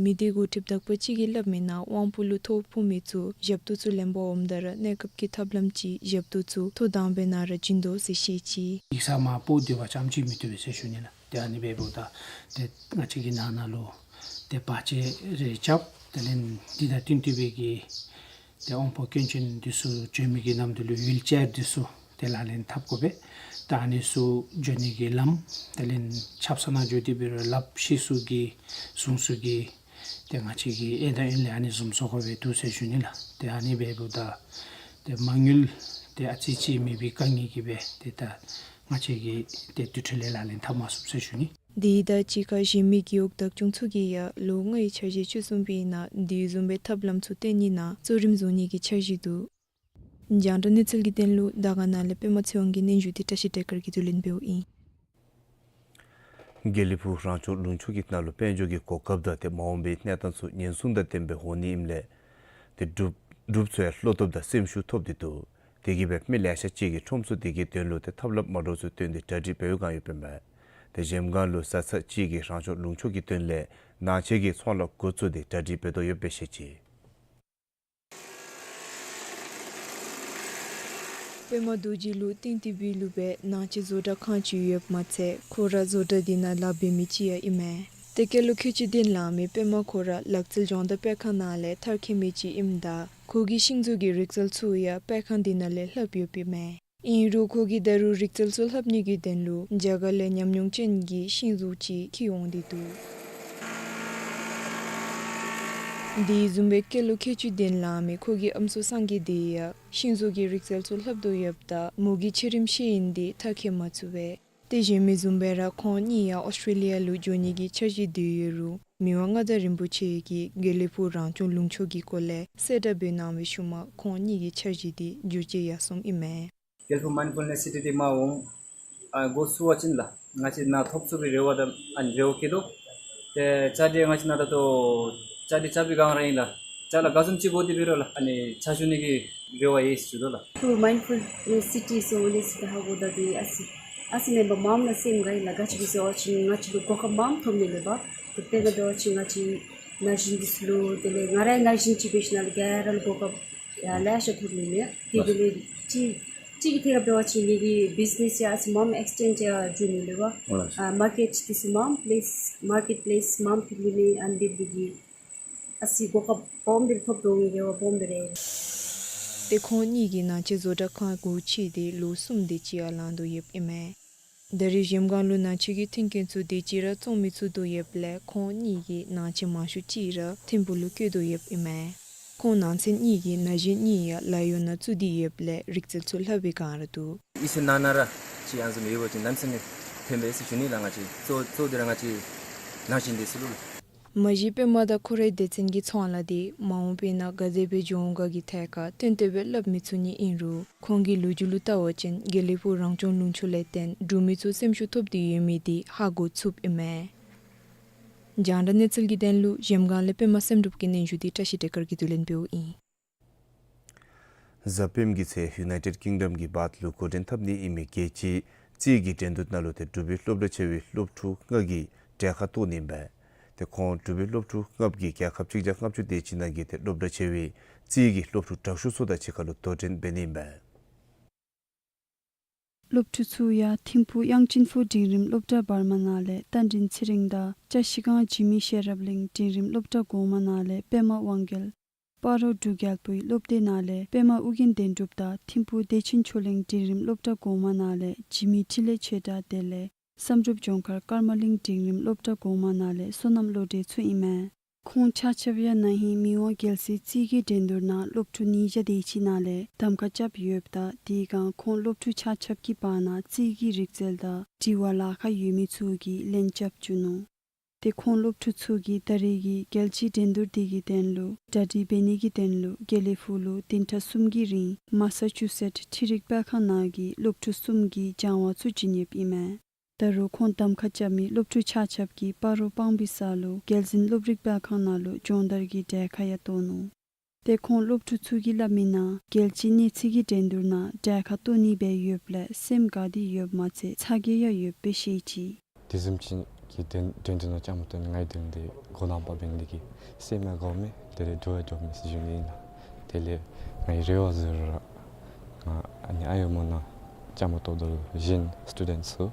མི་སྡེ་འགོ་ཁྲིདཔ་དག་པ་ཅིག་གིས་སླབ་མི་ནང་དབང་པོ་ལུ་ཐོ་ཕོག་མི་ཚུ་ཞབས་ཏོག་ཚུ་ལེན་པར་འོངམ་ད་ར་གནས་སྐབས་ཀྱི་ཐབས་ལམ་ཅིག་ཞབས་ཏོག་ཚུ་ཐོ་དང་པའི་ནང་ར་བྱིན་དོ་ཟེར་བཤད་ཅི། ཡིག་ཚང་མར་སྤོ་སྡོད་པ་ཙམ་ཅིག་མི་བཏུབ་པས་ཟེར་ཞུ་ནི་ལགས། ཏེ་ཨ་ནི་འབདཝ་ད་ཏེ་ང་བཅས་ཀྱི་ནང་ན་ལུ་ཏེ་བར་ཆད་རེ་རྐྱབ། དེ་ལས་འདི་དང་བསྟུན་ཏེ་སྦེ་གི་ཏེ་དབང་པོ་སྐྱོན་ཅན་འདི་ཚུ་འགྱོ་མི་གི་ནམ་དུས་ལུ་ཝིལ་ཅེར་འདི་ཚུ་ཏེ་ལག་ལེན་འཐབ་དགོ་པས། ད་ཨ་ནི་ཚུ་འགྱོ་ནི་གི་ལམ་དེ་ལས་ཆབ་གསང་ནང་འགྱོ་སྟེ་འབད་རུང་ལགཔ་ཤི་སོང་གི་བཟུང་སོང་གི་ཏེ་ང་བཅས་ཀྱིས་ཨེ་དང་ཨིན་ལས་ཨ་ནི་བཟུམ་བཟོ་དགོ་པས་འདུག་ཟེར་ཞུ་ནི་ལགས། ཏེ་ཨ་ནི་འབདཝ་ད་ཏེ་མ་དངུལ་ཏེ་ཨ་ཙི་ཅིག་མེད་པའི་དཀའ་ངལ་གྱིས་སྦེ་ཏེ་ད་ང་བཅས་ཀྱིས་ཏེ་དེ་འཕྲོ་ལས་ལག་ལེན་འཐབ་མ་ཚུགས་ཟེར་ཞུ་ནི། དེ་དང་གཅིག་ཁར་གཞན་མི་རྒེད་འོག་བདག་སྐྱོང་ཚུ་གིས་ཡང་ལོ་ལྔའི་འཆར་གཞི་བཅུ་གསུམ་པའི་ནང་དེ་བཟུམ་སྦེ་ཐབས་ལམ་ཚུ་བཏོན་ནི་ནང་གཙོ་རིམ་བཟུང་ནི་གི་འཆར་གཞི་འདུག། རྒྱང་བསྒྲགས་གནས་ཚུལ་གྱི་དོན་ལུ་དར་དཀར་ན་ལས་པདྨ་ཚེ་དབང་གི་སྙན་ཞུ་འདི་བཀྲ་ཤིས་བདེ་དཀར་གྱིས་བསྡུ་ལེན་འབདཝ་ཨིན། དགེ་ལེགས་ཕུག་རང་སྐྱོང་ལུང་ཕྱོགས་ཀྱི་ནང་ལུ་དཔལ་འབྱོར་གྱི་གོ་སྐབས་དང་ཏེ་མ་འོངས་པའི་གནས་སྟངས་ཚུ་ཉེན་སྲུང་དང་ལྡནམ་སྦེ་འོང་ནི་ཨིནམ་ལས་ཏེ་འབྲུགཔ་འབྲུགཔ་ཚུ་ཡང་བློ་སྟོབས་དང་སེམས་ཤུགས་ཐོབ་སྟེ་འདུག། དེ་གིས་སྦེ་མི་ལེ་ཤ་ཅིག་གིས་ཁྲོམ་ཚུ་དེ་གི་དོན་ལུ་ཏེ་ཐབས་ལམ་མ་འདྲཝ་ཚུ་བཏོན་ཏེ་གྲ་སྒྲིག་འབད་བའི་བསྒང་ཡོདཔ་ཨིན་པས། ཏེ་གཞལམ་སྒང་ལུ་བཟའ་ཚང་ཅིག་གིས་རང་སྐྱོང་ལུང་ཕྱོགས་ཀྱི་དོན་ལས་ནང་ཆས་ཀྱི་ཚོང་ལཱ་འགོ་བཙུགས་ཏེ་གྲ་སྒྲིག་འབད་དོ་ཡོདཔ་སྦེ་བཤད་ཅི། པདྨ་རྡོ་རྗེ་ལུ་ཏིང་ཏི་བི་ལུ་སྦེ་ནང་ཆས་བཟོ་གྲྭ་ཁང་ཅིག་ཡོདཔ་མ་ཚད་ཁོ་ར་བཟོ་གྲྭ་འདི་ནང་ལཱ་འབད་མི་ཅིག་ཡང་ཨིན་མས། ཏེ་སྐྱེས་ལོ་ཁལ་གཅིག་དོན་ལང་མི་པདྨ་ཁོ་ར་ལག་རྩལ་སྦྱོང་བརྡར་སྤེལ་ཁང་ནང་ལས་མཐར་འཁྱོལ་མི་ཅིག་ཨིནམ་ད་ཁོ་གིས་ཤིང་འཛུགས་ཀྱི་རིག་རྩལ་ཚུ་ཡང་སྤེལ་ཁང་འདི་ནང་ལས་ལྷབ་ཡོདཔ་ཨིན་མས། ཨིན་རུང་ཁོ་གིས་ད་རུང་རིག་རྩལ་ཚུ་ལྷབ་ནི་གི་དོན་ལུ་རྒྱ་གར་ལས་ཉམས་མྱོང་ཅན་གྱི་ཤིང་འཛུགས་ཅིག་འཁྱིད་འོང་སྟེ་འདུག། དེ་བཟུམ་སྦེ་སྐལ་ལོ་ཁལ་གཅིག་དོན་ལང་མི་ཁོ་གི་ཨམ་སྲུ་སངས་རྒྱས་དེ་ཡང་ཤིང་བཟོ་གི་རིག་རྩལ་ཚུ་ལྷབ་དོ་ཡོདཔ་ད་མོ་གི་ཆེ་རིམ་ཤེས་ཡོན་དེ་མཐར་འཁྱོལ་མ་ཚུགས་པས། དེ་བཞིན་མི་བཟུམ་སྦེ་ར་ཁོང་གཉིས་ཡང་ཨོསི་ཊྲེ་ལི་ཡ་ལུ་འགྱོ་ནི་གི་འཆར་གཞི་དེ་ཡོད་རུང་མི་དབང་མངའ་བདག་རིན་པོ་ཆེ་གིས་དགེ་ལེགས་ཕུག་རང་སྐྱོང་ལུང་ཕྱོགས་ཀྱི་སྐོར་ལས་གསལ་བསྒྲགས་འབད་གནང་བའི་ཤུལ་མ་ཁོང་གཉིས་ཀྱི་འཆར་གཞི་དེ་བསྒྱུར་བཅོས་ཡར་སོངམ་ཨིན་མས། དགེ་ལེགས་ཕུག་མའིནཌ་ཕུལ་ནེསི་སི་ཊི་དེ་མ་འོང་ཨ་འགོ་བཙུགས་པ་ཅིན་ལགས་ང་བཅས་ནཱ་ཐོབ་ཚུགས་པའི་རེ་བ་དང་ཨ་ནི་རེ་བ་བསྐྱེད་དོ། ཏེ་བཅའ་སྒྲིག་ང་བཅས་ནཱ་ད་ལྟོ་བཅའ་སྒྲིག་རྐྱབ་པའི་སྒང་ར་ཨིན་ལགས། ཅ་ལ་ག་བཟུམ་ཅིག་དགོ་དེ་འབད་རུང་ལགས་ཨ་ནི་ཕྱག་ཞུ་ནི་གི་རེ་བ་ཡོད་ཟེར་ཞུ་དོ་ལགས། ཕུག་མའིནཌ་ཕུལ་ནེསི་སི་ཊི་ཟེར་འོང་ནི་ཟེར་ད་ཧ་གོ་ད་དེ་ཨ་ཙི་ཨ་ཙི་མེན་པར་མངམ་ལགས་སེམས་དགའ་ཡི་ལགས། ག་ཅི་སྦེ་ཟེར་བ་ཅིན་ང་བཅས་ལུ་གོ་སྐབས་མངམ་ཐོབ་ནི་མེད་པ། ཏེ་དཔེར་ན་འབད་བ་ཅིན་ང་བཅས་ན་གཞོན་འདི་ཚུ་ལུ་དེ་ལས་ང་ར་ཡང་ན་གཞོན་ཅིག་འབད་ཞིནམ་ལས་ག་ར་ལུ་གོ་སྐབས་ཡང་ལེ་ཤ་ཐོབ་ནི་མེད། དེ་དེ་ལས་གཅིག་གཅིག་གི་ཐད་ཁར་འབད་བ་ཅིན་ངེ་གི་བིཛི་ནེསི་ཡང་ཨ་ཙི་མངམ་ཨེགསི་ཊེནཌ་ཡར་འགྱོ་ནི་ལུ་བ། ཨ་མར་ཀེཊ་འདི་ཚུ་མངམ་པི་ལེསི་མར་ཀེཊ་པི་ལེསི་མངམ་ཐོབ་ནི་མེད། ཨ་ནི་འབད་ནི་འདི་གིས་ཨ་ཙི་གོ་སྐབས་སྦོམ་སྦེ་ཐོབ་དོ་ཡོད་པ་སྦོམ་སྦེ་རེ། ཏེ་ཁོང་གཉིས་ཀྱིས་ནང་ཆེན་བཟོ་གྲྭ་ཁང་སྒོ་ཕྱེ་སྟེ་ལོ་གསུམ་དེ་ཅིག་ཡར་ལང་དོ་ཡོདཔ་ཨིན་མས། ད་རེས་གཞལམ་སྒང་ལུ་ནང་ཆེན་གྱི་མཐུན་རྐྱེན་ཚུ་དེ་ཅིག་ར་བཙོང་མི་ཚུགས་དོ་ཡོདཔ་ལས་ཁོང་གཉིས་ཀྱིས་ནང་ཆེན་མང་ཤོས་ཅིག་ར་ཐིམ་ཕུག་ལུ་བསྐྱོད་དོ་ཡོདཔ་ཨིན་མས། ཁོང་ནང་ཚན་གཉིས་ཀྱི་ན་གཞོན་གཉིས་ཡང་ལཱ་གཡོག་ནང་བཙུགས་ཏེ་ཡོདཔ་ལས་རིག་རྩལ་ཚུ་ལྷབ་པའི་སྒང་ར་འདུག། ཨིན་ཟེར་ན་ན་ར་ཅིག་ཨ་ནི་བཟུམ་ཡོད་པ་ཅིན་གནམ་མེད་ས་མེད་ཕན་པས་ཟེར་ཞུ་ནི་ལགས། ང་བཅས་གཙོ་གཙོ་དེ་ར་ང་བཅས་ན་གཞོན་འདི་ཚུ་ལུ། མ་གཞི་པདྨ་དང་ཁོ་རའི་སྡེ་ཚན་གྱི་ཚོང་ལཱ་དེ་མ་འོངས་པའི་ནང་ག་དེ་སྦེ་འགྱོ་འོང་ག་གི་ཐད་ཁར་ཏན་ཏན་སྦེ་སླབ་མི་ཚུགས་ནི་ཨིན་རུང་ཁོང་གི་ལོ་རྒྱུས་ལུ་བལྟ་བ་ཅིན་དགེ་ལེགས་ཕུག་རང་སྐྱོང་ལུང་ཕྱོགས་ལས་བརྟེན་འབྲུག་མི་ཚུ་སེམས་ཤུགས་ཐོབ་སྟེ་ཡོད་མི་དེ་ཧ་གོ་ཚུགསཔ་ཨིན་མས། རྒྱང་བསྒྲགས་གནས་ཚུལ་གྱི་དོན་ལུ་གཞལམ་སྒང་ལས་པདྨ་བསམ་གྲུབ་ཀྱི་སྙན་ཞུ་དེ་བཀྲ་ཤིས་བདེ་དཀར་གྱིས་བསྡུ་ལེན་འབདཝ་ཨིན། གཟའ་སྤེནམ་གྱི་ཚེ་ཡུ་ནའི་ཊེཌ་ཀིང་ཌམ་གྱི་བཱཐ་ལུ་འགོ་འདྲེན་འཐབ་ནི་ཨིན་མི་རྒྱལ་སྤྱིའི་རྩིས་ཀྱི་འགྲན་བསྡུར་ནང་ལུ་ཏེ་འབྲུག་པའི་སློབ་གྲྭ་ཆེ་བའི་སློབ་ཕྲུག་ལྔ་གིས་གྲལ་ཁར་གཏོགས་ནི་ཨིན་པས། ཏེ་ཁོང་འབྲུག་པའི་སློབ་ཕྲུག་ལྔ་གིས་རྒྱལ་ཁབ་གཅིག་བརྒྱ་ལྔ་བཅུ་དེ་ཅིག་ནང་གི་ཏེ་སློབ་གྲྭ་ཆེ་བའི་རྩིས་ཀྱི་སློབ་ཕྲུག་དྲག་ཤོས་ཚུ་དང་གཅིག་ཁར་ལུ་དོ་འགྲན་འབད་ནི་ཨིན་པས། སློབ་ཕྲུག་ཚུ་ཡང་ཐིམ་ཕུག་དབྱངས་ཅན་ཕུག་འབྲིང་རིམ་སློབ་གྲྭ་བར་མ་ནང་ལས་རྟ་མགྲིན་ཚེ་རིང་དང་བཀྲ་ཤིས་སྒང་འཇིགས་མེད་ཤེས་རབ་གླིང་འབྲིང་རིམ་སློབ་གྲྭ་གོང་མ་ནང་ལས་པདྨ་དབང་རྒྱལ། སྤ་རོ་འབྲུག་རྒྱལ་པོའི་སློབ་སྡེ་ནང་ལས་པདྨ་ཨོ་རྒྱན་བདེན་གྲུབ་དང་ཐིམ་ཕུག་བདེ་ཆེན་ཆོས་གླིང་འབྲིང་རིམ་སློབ་གྲྭ་གོང་མ་ནང་ལས་འཇིགས་མེད་འཕྲིན་ལས་ཆོས་གྲགས་དེ་ལས་བསམ་གྲུབ་ལྗོངས་མཁར་ཀརྨ་གླིང་འབྲིང་རིམ་སློབ་གྲྭ་གོང་མ་ནང་ལས་བསོད་ནམས་བློ་གྲོས་ཚུ་ཨིན་མས། ཁོང་ཆ་ཁྱབ་ཡང་ན་ཧིང་མི་དབང་རྒྱལ་སྲས་རྩིས་ཀྱི་འགྲན་བསྡུར་ནང་སློབ་ཕྲུག་ཉིས་བརྒྱ་དེ་ཅིག་ནང་ལས་གདམ་ཁ་རྐྱབ་ཡོདཔ་ད་དེ་སྒང་ཁོང་སློབ་ཕྲུག་ཆ་ཁྱབ་ཀྱི་བར་ན་རྩིས་ཀྱི་རིག་རྩལ་དང་འབྲི་བ་ལཱ་ཁག་ཡོད་མི་ཚུ་གིས་ལན་རྐྱབ་བཅུག་ནུག། ཏེ་ཁོང་སློབ་ཕྲུག་ཚུ་གིས་ད་རེས་ཀྱི་རྒྱལ་སྤྱིའི་འགྲན་བསྡུར་དེ་གི་དོན་ལུ་གྲ་སྒྲིག་འབད་ནི་གི་དོན་ལུ་དགེ་ལེགས་ཕུག་ལུ་བདུན་ཕྲག་གསུམ་གྱི་རིང་མ་ས་ཅུ་སེཊ་འཕྲུལ་རིག་དཔེ་ཁང་ནང་གི་སློབ་ཕྲུག་གསུམ་གྱིས་སྦྱང་བ་ཚུ་བྱིན་ཡོདཔ་ཨིན་མས། ད་རུང་ཁོང་གདམ་ཁ་རྐྱབ་མི་སློབ་ཕྲུག་ཆ་ཁྱབ་ཀྱིས་སྤ་རོ་སྤང་སྦིས་ས་ལུ་རྒྱལ་འཛིན་སློབ་རིག་དཔེ་ཁང་ནང་ལུ་སྦྱོང་བརྡར་གྱི་གྲལ་ཁར་ཡང་གཏོགས་ནུག། ཏེ་ཁོང་སློབ་ཕྲུག་ཚུ་གིས་སླབ་མིའི་ནང་རྒྱལ་སྤྱིའི་གནས་ཚད་ཀྱི་འགྲན་བསྡུར་ནང་གྲལ་ཁར་གཏོགས་ནི་སྦེ་ཡོདཔ་ལས་སེམས་དགའ་སྟེ་ཡོདཔ་མ་ཚད་ཚ་གྱང་ཡང་ཡོདཔ་སྦེ་བཤད་ཅི། དེ་བཟུམ་ཅིག་གི་འགྲན་འགྲན་བསྡུར་ནང་བཅའ་མར་གཏོགས་ནི་ང་གི་དོན་ལུ་འགོ་དང་པ་འབད་ནི་དེ་གིས་སེམས་ཡང་དགའཝ་མས། དེ་ལས་འདྲོག་ཡང་འདྲོགཔ་མས་ཟེར་ཞུ་ནི་ཨིན་ལགས། དེ་ལས་ངེའི་རེ་བ་ཟེར་རུང་ར་ང་ཨ་ནི་ཨའི་ཨོ་མོ་ནང་བཅའ་མར་གཏོགས་ད་ལུ་གཞན་སི་ཊུ་ཌེནཊསི་ཚུ་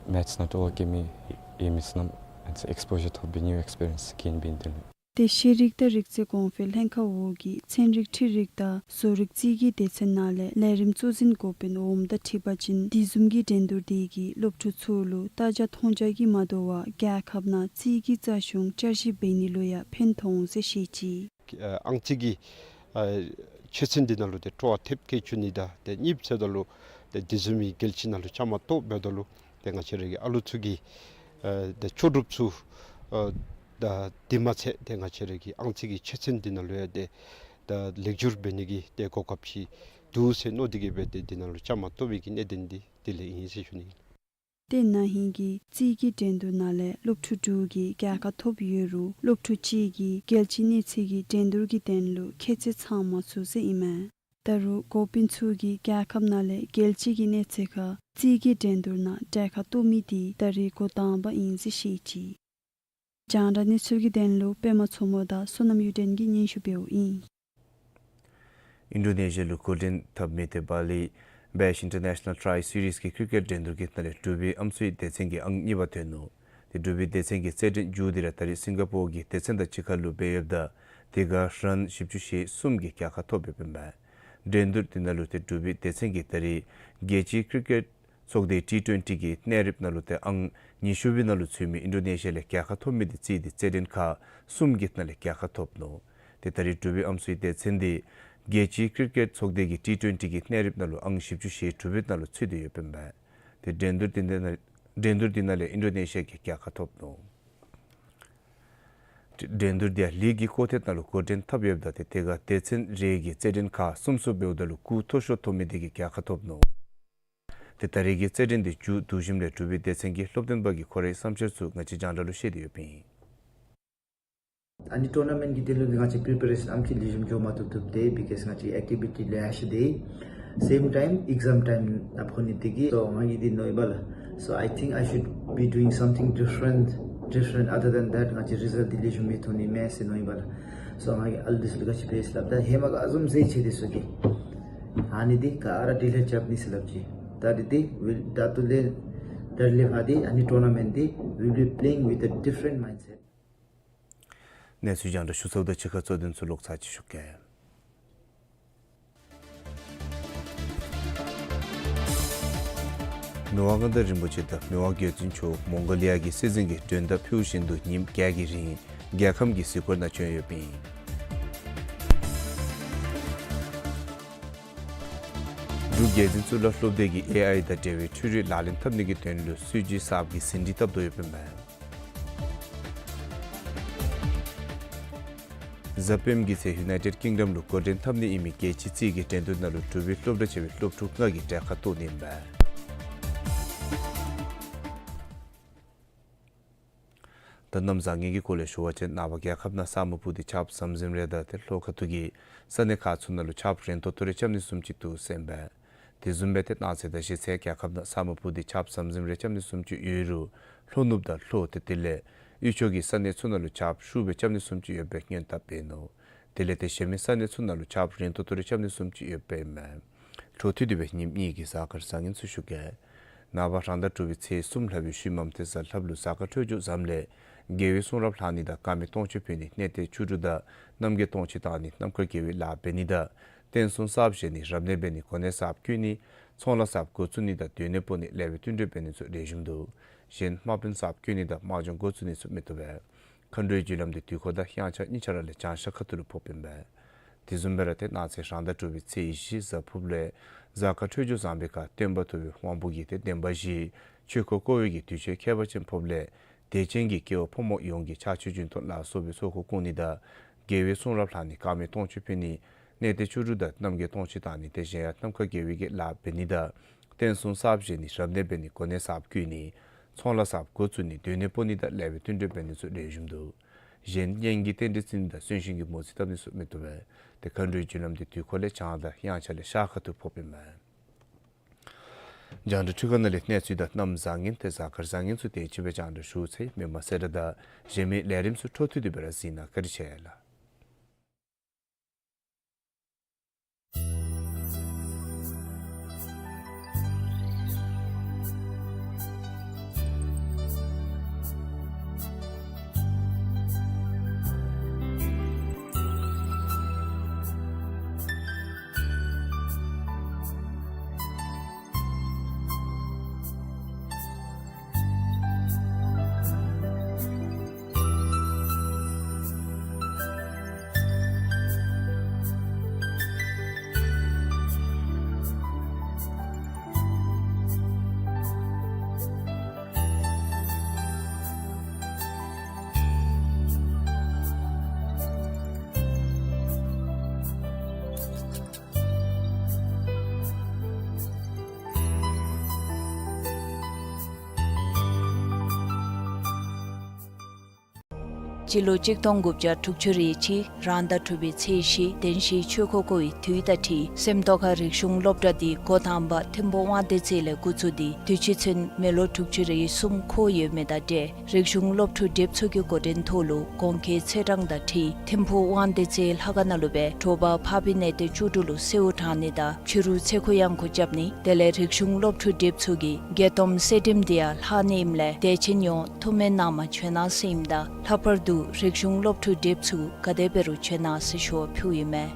མེཐསི་ནང་སྤྲོ་བ་བསྐྱེད་མི་ཡོད་མི་ཚུ་རྣམས་ཨེགསི་པོ་ཞར་ཐོབ་པའི་ནིའུ་ཨེགསི་པི་རི་ཡེནསི་གིས་ཨིན་པས་དེ་ལས། ཏེ་ཤེས་རིག་དང་རིག་རྩལ་གོང་འཕེལ་ལྷན་ཁག་འོག་གི་ཚན་རིག་འཕྲུལ་རིག་དང་བཟོ་རིག་རྩིས་ཀྱི་སྡེ་ཚན་ནང་ལས་ལས་རིམ་གཙོ་འཛིན་འགོ་དཔོན་འོགམ་དང་འཁྲིལ་བ་ཅིན་དེ་བཟུམ་གྱི་འགྲན་བསྡུར་དེ་གིས་སློབ་ཕྲུག་ཚུ་ལུ་ལྟ་རྒྱ་མཐོང་རྒྱ་གིས་མ་དོ་བར་རྒྱལ་ཁབ་ནང་རྩིས་ཀྱི་རྩ་གཞུང་བསྐྱར་ཞིབ་འབད་ནི་ལུ་ཡང་ཕན་ཐོགས་འོང་ཟེར་བཤད་ཅི། ཨ་ཨང་རྩིས་ཀྱི་ཨ་ཆོས་ཚན་འདི་ནང་ལུ་ཏེ་སྤྲོ་བ་ཐེབས་བསྐྱེད་བཅུག་ནི་དང་ཏེ་གཉིས་པ་ཟེརཝ་ད་ལུ་ཏེ་དེ་བཟུམ་མའི་རྒྱལ་སྤྱི་ནང་ལུ་བཅའ་མར་གཏོགས་འབདཝ་ད་ལུ་ཏེ་ང་བཅས་ར་གི་ཨ་ལུ་ཚུ་གི་ཨ་ཏེ་ལྕོགས་གྲུབ་ཚུ་ཨ་དང་དེ་མ་ཚད་ཏེ་ང་བཅས་ར་གི་ཨང་རྩིས་ཀྱི་ཆོས་ཚན་འདི་ནང་ལུ་ཡང་ཏེ་ད་ལེགས་བསྒྱུར་འབད་ནི་གི་ཏེ་གོ་སྐབས་ཅིག་འདུག་ཟེར་མནོ་སྟེ་གིས་སྦེ་ཏེ་འདི་ནང་ལུ་བཅའ་མར་གཏོགས་པའི་གི་གནད་དོན་འདི་དེ་ལས་ཨིན་ཟེར་ཞུ་ནི་ཨིན། ཏེ་ན་ཧིང་གི་རྩིས་ཀྱི་འགྲན་བསྡུར་ནང་ལས་སློབ་ཕྲུག་དྲུག་གིས་རྒྱལ་ཁ་ཐོབ་ཡོད་རུང་སློབ་ཕྲུག་གཅིག་གིས་རྒྱལ་སྤྱིའི་གནས་ཚད་ཀྱི་འགྲན་བསྡུར་གྱི་དོན་ལུ་ཁྱད་ཚད་ཚང་མ་ཚུགས་ཟེར་ཨིན་མས། ད་རུང་འགོ་དཔོན་ཚུ་གིས་རྒྱལ་ཁབ་ནང་ལས་རྒྱལ་སྤྱི་གི་གནས་ཚད་ཁར་རྩིས་ཀྱི་འགྲན་བསྡུར་ནང་གྲལ་ཁར་གཏོགས་མི་དེ་ད་རེས་འགོ་དང་པ་ཨིན་ཟེར་བཤད་ཅི། རྒྱང་བསྒྲགས་གནས་ཚུལ་གྱི་དོན་ལུ་པདྨ་མཚོ་མོ་དང་བསོད་ནམས་གཡུ་སྒྲོན་གྱིས་སྙན་ཞུ་འབདཝ་ཨིན། ཨིན་ཌོ་ནེ་ཤི་ཡ་ལུ་འགོ་འདྲེན་འཐབ་མི་ཏེ་བཱ་ལི་བེཤ་ཨིན་ཊར་ནེ་ཤ་ནཱལ་ཊའི་སི་རིསི་གི་ཀི་རི་ཀེཊ་འགྲན་བསྡུར་གྱི་ནང་ལས་འབྲུག་པའི་ཨམ་སྲུའི་སྡེ་ཚན་གྱིས་ཨང་གཉིས་པ་ཐོན་ནུག། ཏེ་འབྲུག་པའི་སྡེ་ཚན་གྱི་རྩེད་འགྲན་མཇུག་དེ་ར་ད་རེས་སིང་ག་པོར་གྱི་སྡེ་ཚན་དང་གཅིག་ཁར་ལུ་འབད་ཡོདཔ་ད་དེ་ཁར་རཱན་བཞི་བཅུ་ཞེ་གསུམ་གྱི་རྒྱལ་ཁ་ཐོབ་ཡོདཔ་ཨིན་པས། འགྲན་བསྡུར་དེ་ནང་ལུ་ཏེ་འབྲུག་པའི་སྡེ་ཚན་གྱིས་ད་རེས་རྒྱལ་སྤྱིའི་ཀི་རི་ཀེཊ་ཚོགས་སྡེ་ཊི་ཊུ་ཝེན་ཊི་གི་གནས་རིམ་ནང་ལུ་ཏེ་ཨང་ཉི་ཤུ་པའི་ནང་ལུ་ཚུད་མི་ཨིན་ཌོ་ནེ་ཤི་ཡ་ལས་རྒྱལ་ཁ་ཐོབ་མི་དེ་རྩིས་ཏེ་རྩེད་འགྲན་ཁག་གསུམ་གྱི་ནང་ལས་རྒྱལ་ཁ་ཐོབ་ནུག། ཏེ་ད་རིས་འབྲུག་པའི་ཨམ་སྲུའི་སྡེ་ཚན་འདི་རྒྱལ་སྤྱིའི་ཀིར་ཀེཊ་ཚོགས་སྡེ་གི་ཊི་ཊུ་ཝེན་ཊི་གི་གནས་རིམ་ནང་ལུ་ཨང་བཞི་བཅུ་ཞེ་དྲུག་པའི་ནང་ལུ་ཚུད་དེ་ཡོདཔ་ཨིན་པས། ཏེ་འགྲན་བསྡུར་འདི་ནང་ལས་འགྲན་བསྡུར་འདི་ནང་ལས་ཨིན་ཌོ་ནེ་ཤི་ཡ་གིས་རྒྱལ་ཁ་ཐོབ་ནུག། འགྲན་བསྡུར་འདི་ཡང་ལིག་གི་སྐོར་ཐེངས་ནང་ལུ་འགོ་འདྲེན་འཐབ་ཡོདཔ་ད་ཏེ་དེ་ཁར་སྡེ་ཚན་རེ་གིས་རྩེད་འགྲན་ཁག་གསུམ་གསུམ་འབདཝ་ད་ལུ་སྐུགས་མཐོ་ཤོས་ཐོབ་མི་དེ་གིས་རྒྱལ་ཁ་ཐོབ་ནུག། ཏེ་ད་རིས་ཀྱི་རྩེད་འགྲན་འདི་མཇུག་བསྡུ་ཞིནམ་ལས་འབྲུག་པའི་སྡེ་ཚན་གྱི་སློབ་སྟོན་པ་གིས་ཁོ་རའི་བསམ་འཆར་ཚུ་ང་བཅས་རྒྱང་བསྒྲགས་ལུ་བཤད་དེ་ཡོདཔ་ཨིན། ཨ་ནི་ཊུར་ན་མེནཊ་གི་དོན་ལུ་ང་བཅས་པི་རི་པེ་རེ་ཤཱན་ཨམ་ཅིག་ལེགས་ཤོམ་འགྱོ་མ་བཏུབ་བཏུབ་སྟེ། བི་ཀོསི་ང་བཅས་ཨེག་ཊི་བི་ཊི་ལེ་ཤ་ཅིག་སྡོད། སེམ་ཊའིམ་ཨེག་ཛམ་ཊའིམ་ནང་ཕོག་ནི་དེ་གིས། སོ་ང་གིས་འདི་མནོ་ཡི་པ་ལགས། So I think I should be doing something different, different. Other than that, ང་བཅས་རི་ཛལཊ་འདི་ལེགས་ཤོམ་སྦེ་ཐོན་ནི་མས་ཟེར་མནོ་ཡི་པ་ལགས། སོ་ང་གིས་ཨ་ལུ་འདི་ཚུ་ལུ་ག་ཅི་འབད་ཟེར་སླབ་ད་ཧེ་མ་ག་བཟུམ་ཟེར་ཅི་འདི་ཚུ་གིས་ཨ་ནི་འདི་ག་ར་ཌི་ལེཊ་རྐྱབ་ནི་ཟེར་སླབ་ཅི། ད་འདི་འདི་ཝིལ་ད་ལྟོ་ལས་ད་ལས་ཕར་འདི་ཨ་ནི་ཊུར་ན་མེནཊ་འདི་we'll be playing with a different mindset. གནས་ཚུལ་རྒྱང་བསྒྲགས་ཞུ་ཚརཝ་དང་གཅིག་ཁར་གཙོ་དོན་ཚུ་ལོག་ཚར་ཅིག་ཞུ་གེ། མི་དབང་མངའ་བདག་རིན་པོ་ཆེ་དང་མི་དབང་རྒྱལ་བཙུན་མཆོག་མོང་གོ་ལི་ཡ་གི་སྲིད་འཛིན་གྱི་མགྲོན་བརྡ་ཕུལ་བཞིན་དུ་ཉིནམ་བརྒྱད་ཀྱི་རིང་རྒྱལ་ཁམས་ཀྱི་གཟིགས་སྐོར་ནང་བྱོན་ཡོདཔ་ཨིན། འབྲུག་རྒྱལ་བཙུན་གཙུག་ལག་སློབ་སྡེ་གིས་ཨེ་ཨའི་དང་འབྲེལ་བའི་འཕྲུལ་རིག་ལག་ལེན་འཐབ་ནི་གི་དོན་ལུ་སྲིད་བྱུས་གསརཔ་གི་ཟིན་བྲིས་བཏབ་དོ་ཡོདཔ་ཨིན་པས། གཟའ་སྤེནམ་གྱི་ཚེ་ཡུ་ནའི་ཊེཌ་ཀིང་ཌམ་ལུ་འགོ་འདྲེན་འཐབ་ནི་ཨིན་མི་རྒྱལ་སྤྱིའི་རྩིས་ཀྱི་འགྲན་བསྡུར་ནང་ལུ་འབྲུག་པའི་སློབ་གྲྭ་ཆེ་བའི་སློབ་ཕྲུག་ལྔ་གིས་གྲལ་ཁར་གཏོགས་ནི་ཨིན་པས། ད་གནམ་བཟང་ངན་གྱི་སྐོར་ལས་ཞུ་བ་ཅིན་ནངས་པ་རྒྱལ་ཁབ་ནང་ས་སྨུག་སྤུབས་ཏེ་ཆརཔ་ཟམ་ཟིམ་རེ་དང་ཏེ་ལྷོ་ཁ་ཐུག་གི་ས་གནས་ཁག་ཚུ་ནང་ལུ་ཆརཔ་རན་ཏོག་ཏོ་རེ་རྐྱབ་ནི་བཟུམ་ཅིག་འདུག་ཟེར་ཨིན་པས། དེ་བཟུམ་སྦེ་ཏེ་གནངས་ཚེ་ཟླ་བཞི་ཚེ་རྒྱལ་ཁབ་ནང་ས་སྨུག་སྤུབས་ཏེ་ཆརཔ་ཟམ་ཟིམ་རེ་རྐྱབ་ནི་བཟུམ་ཅིག་ཡོད་རུང་ལྷོ་ནུབ་དང་ལྷོ་ཏེ་དེ་ལས་དབུས་ཕྱོགས་ཀྱི་ས་གནས་ཚུ་ནང་ལུ་ཆརཔ་ཤུགས་སྦེ་རྐྱབ་ནི་བཟུམ་ཅིག་ཡོད་པའི་སྔོན་དཔག་འབད་ནུག། དེ་ལས་ཏེ་གཞན་མི་ས་གནས་ཚུ་ནང་ལུ་ཆརཔ་རན་ཏོག་ཏོ་རེ་རྐྱབ་ནི་བཟུམ་ཅིག་ཡོདཔ་ཨིན་མས། འཕྲོ་མཐུད་དེ་སྦེ་ཉིནམ་གཉིས་ཀྱི་གཟའ་སྐར་བཟང་ངན་ཚུ་ཞུ་གེ། ནངས་པ་རང་ཟླ་དྲུག་པའི་ཚེས་གསུམ་ལྷག་པའི་ཤུལ་མམ་ཏེ་གཟའ་ལྷགཔ་ལུ་གཟའ་སྐར་འཕྲོད་སྦྱོར་བཟངམ་ལས་རྒྱལ་བའི་གསུང་རབ་ལྷག་ནི་དང་དཀར་མེ་སྟོང་མཆོད་ཕུལ་ནི། གནས་བརྟན་བཅུ་དྲུག་དང་རྣམ་རྒྱལ་སྟོང་མཆོད་བཏང་ནི། རྣམ་དཀར་དགེ་བའི་ལཱ་འབད་ནི་དང་རྟེན་གསུམ་གསརཔ་བཞེངས་ནི། རབ་གནས་འབད་ནི། གོ་གནས་གསརཔ་བསྐོ་ནི། ཚོང་ལཱ་གསརཔ་འགོ་བཙུགས་ནི་དང་སྡོད་གནས་སྤོ་ནི། ལེགས་པའི་བསྟུན་གྲོས་འབད་ནི་ཚུ་ལེགས་ཤོམ་འདུག། གཞན་དམག་དཔོན་གསརཔ་བསྐོ་ནི་དང་དམག་སྦྱོང་འགོ་བཙུགས་ནི་ཚུ་མི་བཏུབ་པས། མཁའ་འགྲོའི་རྒྱུ་ལམ་འདི་དུས་འཁོར་དང་དབྱངས་འཆར་གཉིས་ཆ་ར་ལས་བྱང་ཤར་ཁ་ཐུག་ལུ་ཕོགཔ་ཨིན་པས། དེ་བཟུམ་སྦེ་ར་ཏེ་གནངས་ཚེ་རང་ཟླ་དྲུག་པའི་ཚེས་བཞི་གཟའ་ཕུརཔ་ལས་གཟའ་སྐར་འཕྲོད་སྦྱོར་བཟང་པའི་ཁར་སྟོན་པ་ཐུབ་པའི་དབང་པོ་གིས་ཏེ་བདེན་པ་བཞིའི་ཆོས་འཁོར་བསྐོར་བའི་གི་དུས་ཆེན་ཁྱད་པར་ཅན་ཕོགཔ་ལས་དད་ཅན་གྱི་སྐྱེ་བོ་ཕོ་མོ་ཡོངས་ཀྱིས་ཕྱག་མཆོད་སྦྱིན་གཏོང་ལ་སོགས་པའི་ཚོགས་འཁོར་བསྐོར་ནི་དང་རྒྱལ་བའི་གསུང་རབ་ལྷག་ནི། དཀར་མེ་སྟོང་མཆོད་ཕུལ་ནི། གནས་བརྟན་བཅུ་དྲུག་དང་རྣམ་རྒྱལ་སྟོང་མཆོད་བཏང་ནི། དེ་བཞིན་ཡང་རྣམ་དཀར་དགེ་བའི་གི་ལཱ་འབད་ནི་དང་རྟེན་གསུམ་གསརཔ་བཞེངས་ནི། རབ་གནས་འབད་ནི། གོ་གནས་གསརཔ་བསྐོ་ནི། ཚོང་ལཱ་གསརཔ་འགོ་བཙུགས་ནི། སྡོད་གནས་སྤོ་ནི་དང་ལེགས་པའི་བསྟུན་གྲོས་འབད་ནི་ཚུ་ལེགས་ཤོམ་འདུག། གཞན་གཉེན་གྱི་རྟེན་འབྲེལ་བརྩི་ནི་དང་གསོན་གཤིན་གྱི་མོ་རྩིས་བཏབ་ནི་ཚུ་མི་བཏུབ་པས། ཏེ་མཁའ་འགྲོའི་རྒྱུ་ལམ་འདི་དུས་འཁོར་ལས་བྱང་དང་དབྱངས་འཆར་ལས་ཤར་ཁ་ཐུག་ཕོགཔ་ཨིན་མས། རྒྱང་བསྒྲགས་འཕྲུལ་ཁང་ནང་ལས་གནས་ཚུལ་དང་གནམ་བཟང་ངན་ཏེ་གཟའ་སྐར་བཟང་ངན་ཚུ་དེ་ཅིག་སྦེ་རྒྱང་བསྒྲགས་ཞུ་ཚར་ཡི། མི་མང་གསལ་བསྒྲགས་དང་གཞན་མི་ལས་རིམ་ཚུ་འཕྲོ་མཐུད་དེ་སྦེ་ར་གཟིགས་གནང། བཀའ་དྲིན་ཆེ་ལགས། སྤྱི་ལོ་གཅིག་སྟོང་དགུ་བརྒྱ་དྲུག་ཅུ་རེ་གཅིག་རང་ཟླ་དྲུག་པའི་ཚེས་བཞི་བདེན་བཞིའི་ཆོས་འཁོར་བསྐོར་བའི་དུས་དང་འཁྲིལ་སེམས་རྟོགས་ཁ་རིག་གཞུང་སློབ་གྲྭ་འདི་འགོ་དང་པ་ཐིམ་ཕུ་དབང་འདུས་རྩེ་ལས་འགོ་བཙུགས་ཏེ་དུས་ཅི་ཚུན་མི་ལོ་དྲུག་ཅུ་རེ་གསུམ་འཁོར་ཡོད་མི་དང་འབྲེལ་རིག་གཞུང་སློབ་ཕྲུག་སྡེབ་ཚུ་གི་འགོ་འདྲེན་ཐོག་ལུ་གོང་འཁོད་ཚེས་གྲངས་དང་འཁྲིལ་ཐིམ་ཕུ་དབང་འདུས་རྩེ་ལྷ་ཁང་ནང་ལུ་སྦེ་དྲོ་པ་འཕགས་པའི་གནས་བརྟན་བཅུ་དྲུག་ལུ་གསོལཝ་དྲང་ནི་དང་ཕྱི་རུ་ཚེ་འཁོར་གཡང་འགུགས་རྐྱབ་ནི། དེ་ལས་རིག་གཞུང་སློབ་ཕྲུག་སྡེབ་ཚུ་གིས་བརྒྱད་སྟོང་གསེར་བྲིསམ་འདི་ཡང་ལྷག་ནི་ཨིནམ་ལས་དད་ཅན་ཡོངས་ཐུགས་སྨོན་གནང་མ་བྱོན་གནང་ཟེར་ཨིནམ་ད་ལྷག་པར་དུ་རིག་གཞུང་སློབ་ཕྲུག་སྡེབ་ཚུ་ག་དེ་འབད་རུང་བྱོན་གནང་ཟེར་ཞུ་བ་ཕུལཝ་ཨིན་མས།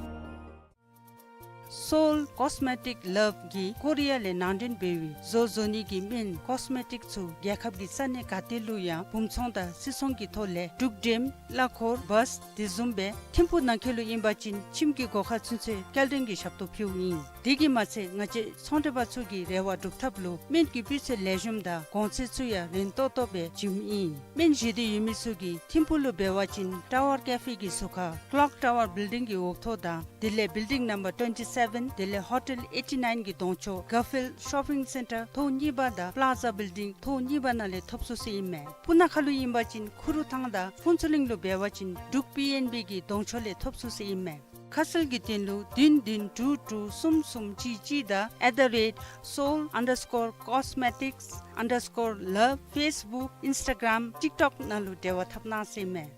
Seoul Cosmetic Love གིས་ཀོ་རི་ཡ་ལས་ནང་འདྲེན་འབད་བའི་བཟོ་བཟོ་ནི་གི་སྨན་ཀོས་མེ་ཊིཀ་ཚུ་རྒྱལ་ཁབ་ཀྱི་ས་གནས་ག་ཏེ་ལུ་ཡང་སྦུང་ཚོང་དང་སིལ་ཚོང་གི་ཐོག་ལས་འབྲུག་འགྲེམ་གླ་འཁོར་བཱས་དེ་བཟུམ་སྦེ་ཐིམ་ཕུག་ནང་འཁོད་ལུ་ཨིན་པ་ཅིན་ཁྱིམ་གྱི་སྒོ་ཁར་ཚུན་ཚོད་སྐྱེལ་འདྲེན་གྱི་ཞབས་ཏོག་ཕུལཝ་ཨིན། དེ་གིས་མ་ཚད་ང་བཅས་ཚོང་འབྲེལ་པ་ཚུ་གི་རེ་བ་སྒྲུབ་ཐབས་ལུ་སྨན་གྱི་སྤུས་ཚད་ལེགས་ཤོམ་དང་གོང་ཚད་ཚུ་ཡང་རན་ཏོག་ཏོ་སྦེ་བྱིནམ་ཨིན། སྨན་བཞེས་འདོད་ཡོད་མི་ཚུ་གིས་ཐིམ་ཕུག་ལུ་འབད་བ་ཅིན་Tower Cafe གི་ཟུར་ཁར་Clock Tower Building གི་འོག་ཐོག་དང་དེ་ལས་Building number twenty seven དེ་ལས་Hotel eighty nine གི་གདོང་ཕྱོགས་Garfield Shopping Centre ཐོག་གཉིས་པ་དང་Plaza Building ཐོག་གཉིས་པ་ནང་ལས་ཐོབ་ཚུགས་ཟེར་ཨིན་མས། སྤུ་ན་ཁ་ལུ་ཨིན་པ་ཅིན་ཁུ་རུ་ཐང་དང་ཕུན་ཚོགས་གླིང་ལུ་འབད་བ་ཅིན་འབྲུག་པི་ཨེན་བི་གི་གདོང་ཕྱོགས་ལས་ཐོབ་ཚུགས་ཟེར་ཨིན་མས། ཁ་གསལ་གྱི་དོན་ལུ་བདུན་བདུན་དྲུག་དྲུག་གསུམ་གསུམ་གཅིག་གཅིག་དང་at the rate seoul underscore cosmetics underscore love Facebook Instagram TikTok ནང་ལུ་འབྲེལ་བ་འཐབ་གནང་ཟེར་ཨིན་མས།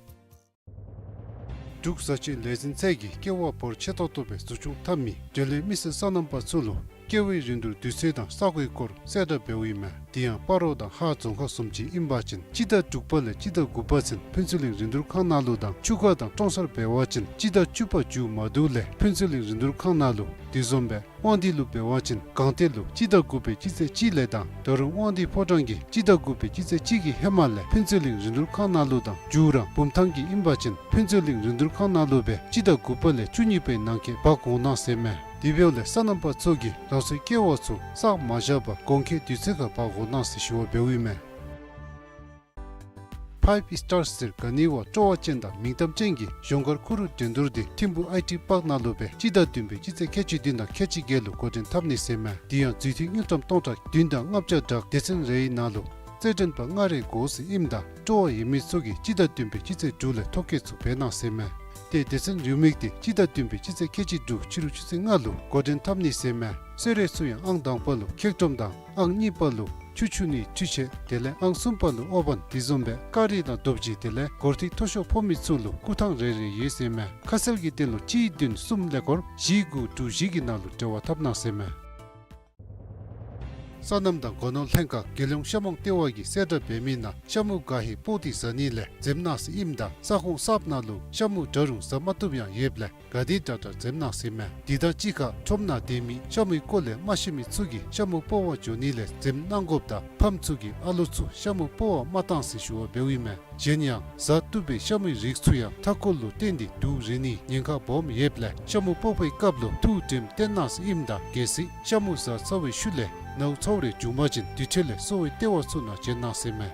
འབྲུག་བཟའ་ཆས་ལས་འཛིན་ཚད་ཀྱིས་ཀེ་བ་འབོར་ཆེ་ཏོག་ཏོ་སྦེ་འཛུགས་སྐྱོང་འཐབ་མི་འབྲེལ་ཡོད་མི་སེར་སོ་ནམ་པ་ཚུ་ལུ་ཀེ་བའི་རིན་བསྡུར་དུས་ཚོད་དང་ས་གོའི་སྐོར་གསལ་བསྒྲགས་འབདཝ་ཨིན་མས། དེ་ཡང་སྤ་རོ་དང་ཧཱ་རྫོང་ཁག་བཟུམ་ཅིག་ཨིན་པ་ཅིན་སྤྱི་ཟླ་དྲུག་པ་ལས་སྤྱི་ཟླ་དགུ་པ་ཚུན་ཕུན་ཚོགས་གླིང་རིན་བསྡུར་ཁང་ནང་ལུ་དང་ཆུ་ཁ་དང་ཀྲོང་གསར་འབད་བ་ཅིན་སྤྱི་ཟླ་བཅུ་པ་མཇུག་མ་བསྡུ་ལས་ཕུན་ཚོགས་གླིང་རིན་བསྡུར་ཁང་ནང་ལུ། དེ་བཟུམ་སྦེ་དབང་འདུས་ལུ་འབད་བ་ཅིན་སྒང་སྟེང་ལུ་སྤྱི་ཟླ་དགུ་པའི་སྤྱི་ཚེས་གཅིག་ལས་དང་ད་རུང་དབང་འདུས་ཕོ་བྲང་གིས་སྤྱི་ཟླ་དགུ་པའི་སྤྱི་ཚེས་གཅིག་གི་ཧེ་མ་ལས་ཕུན་ཚོགས་གླིང་རིན་བསྡུར་ཁང་ནང་ལུ་དང་མཇུག་ར་བུམ་ཐང་གི་ཨིན་པ་ཅིན་ཕུན་ཚོགས་གླིང་རིན་བསྡུར་ཁང་ནང་ལུ་སྦེ་སྤྱི་ཟླ་དགུ་པ་ལས་བཅུ་གཉིས་པའི་ནང་འཁོད་འབག་འོང་གནང་ཟེར་མས། དེ་འབདཝ་ལས་སོ་ནམ་པ་ཚུ་གིས་རང་སོའི་ཀེ་བ་ཚུ་བསགས་མ་བཞག་པར་དགོང་ཁའི་དུས་ཚོད་ཁར་འབག་འོང་གནང་ཟེར་ཞུ་བ་འབདཝ་ཨིན་མས། Five Stars ཟེར་ག་ནི་བ་སྤྲོ་བ་ཅན་དང་མིང་གཏམ་ཅན་གྱི་གཞུང་སྒར་ཁུ་རུ་འགྲན་བསྡུར་དེ་ཐིམ་ཕུག་ཨའི་ཊི་པཱརཀ་ནང་ལུ་སྦེ་སྤྱི་ཟླ་བདུན་པའི་སྤྱི་ཚེས་ཁལ་གཅིག་བདུན་དང་ཁལ་གཅིག་བརྒྱད་ལུ་འགོ་འདྲེན་འཐབ་ནི་ཟེར་མས། དེ་ཡང་རྫུས་ཐིག་དངུལ་ཀྲམ་སྟོང་ཕྲག་བདུན་དང་ལྔ་བརྒྱ་དྲུག་སྡེ་ཚན་རེའི་ནང་ལུ་རྩེད་འགྲན་པ་ལྔ་རེ་དགོ་ཟེར་ཨིནམ་ད་སྤྲོ་བ་ཡོད་མི་ཚུ་གིས་སྤྱི་ཟླ་བདུན་པའི་སྤྱི་ཚེས་དྲུག་ལས་ཐོ་བཀོད་ཚུ་འབད་གནང་ཟེར་མས། ཏེ་སྡེ་ཚན་རེའུ་མིག་དེ་སྤྱི་ཟླ་བདུན་པའི་སྤྱི་ཚེས་ཁལ་གཅིག་དྲུག་ཕྱི་རུ་ཆུ་ཚོད་ལྔ་ལུ་འགོ་འདྲེན་འཐབ་ནི་ཟེར་མས། གསོལ་རས་ཚུ་ཡང་ཨང་དང་པ་ལུ་ཁེག་ཏྲོམ་དང་ཨང་གཉིས་པ་ལུ་ཆུ་འཁྱུ་ནིའི་འཕྲུལ་ཆས་དེ་ལས་ཨང་གསུམ་པ་ལུ་ཨོ་བན་དེ་བཟུམ་སྦེ་དཀར་རིལ་དང་རྡོ་བརྗེ་དེ་ལས་སྒོར་ཐིག་མཐོ་ཤོས་ཕོག་མི་ཚུ་ལུ་སྐུ་ཐང་རེ་རེ་ཡོད་ཟེར་མས། ཁ་གསལ་གྱི་དོན་ལུ་གཅིག་བདུན་གསུམ་ཀླད་ཀོར་བཞི་དགུ་དྲུག་བཞི་གི་ནང་ལུ་འབྲེལ་བ་འཐབ་གནང་ཟེར་མས། སོ་ནམ་དང་སྒོ་ནོར་ལྷན་ཁག་རྒྱལ་ཡོངས་ཤ་མོང་ལྟེ་བ་གིས་གསལ་བསྒྲགས་འབད་མི་ནང་ཤ་མུ་ག་ཧེ་སྤོག་སྟེ་བཟའ་ནི་ལས་འཛེམ་གནང་ཟེར་ཨིནམ་ད་ས་ཁོངས་གསརཔ་ནང་ལུ་ཤ་མུ་འདྲ་རུང་བཟའ་མ་བཏུབ་ཡང་ཡོདཔ་ལས་ག་དེ་དྲག་དྲག་འཛེམ་གནང་ཟེར་མས། དེ་དང་གཅིག་ཁར་ཁྲོམ་ནང་སྡོད་མི་ཤ་མུའི་སྐོར་ལས་མ་ཤེས་མི་ཚུ་གིས་ཤ་མུ་སྤོག་པར་འགྱོ་ནི་ལས་འཛེམ་གནང་དགོཔ་དང་ཕམ་ཚུ་གིས་ཨ་ལོ་ཚུ་ཤ་མུ་སྤོག་པར་མ་གཏང་ཟེར་ཞུ་བ་འབདཝ་ཨིན་མས། གཞན་ཡང་བཟའ་བཏུབ་པའི་ཤ་མུའི་རིགས་ཚུ་ཡང་མཐའ་འཁོར་ལུ་བརྟེན་ཏེ་དུག་རེག་ནིའི་ཉེན་ཁ་སྦོམ་ཡོདཔ་ལས་ཤ་མུ་སྤོག་པའི་སྐབས་ལུ་ཐུགས་དྲནམ་བཏོན་གནང་ཟེར་ཨིནམ་ད་གལ་སྲིད་ཤ་མུ་བཟའ་ཚར་བའི་ཤུལ་ལས་ནཝ་ཚཝ་རེ་བྱུང་པ་ཅིན་དེ་འཕྲོ་ལས་གསོ་བའི་ལྟེ་བ་ཚུ་ནང་བྱོན་གནང་ཟེར་མས།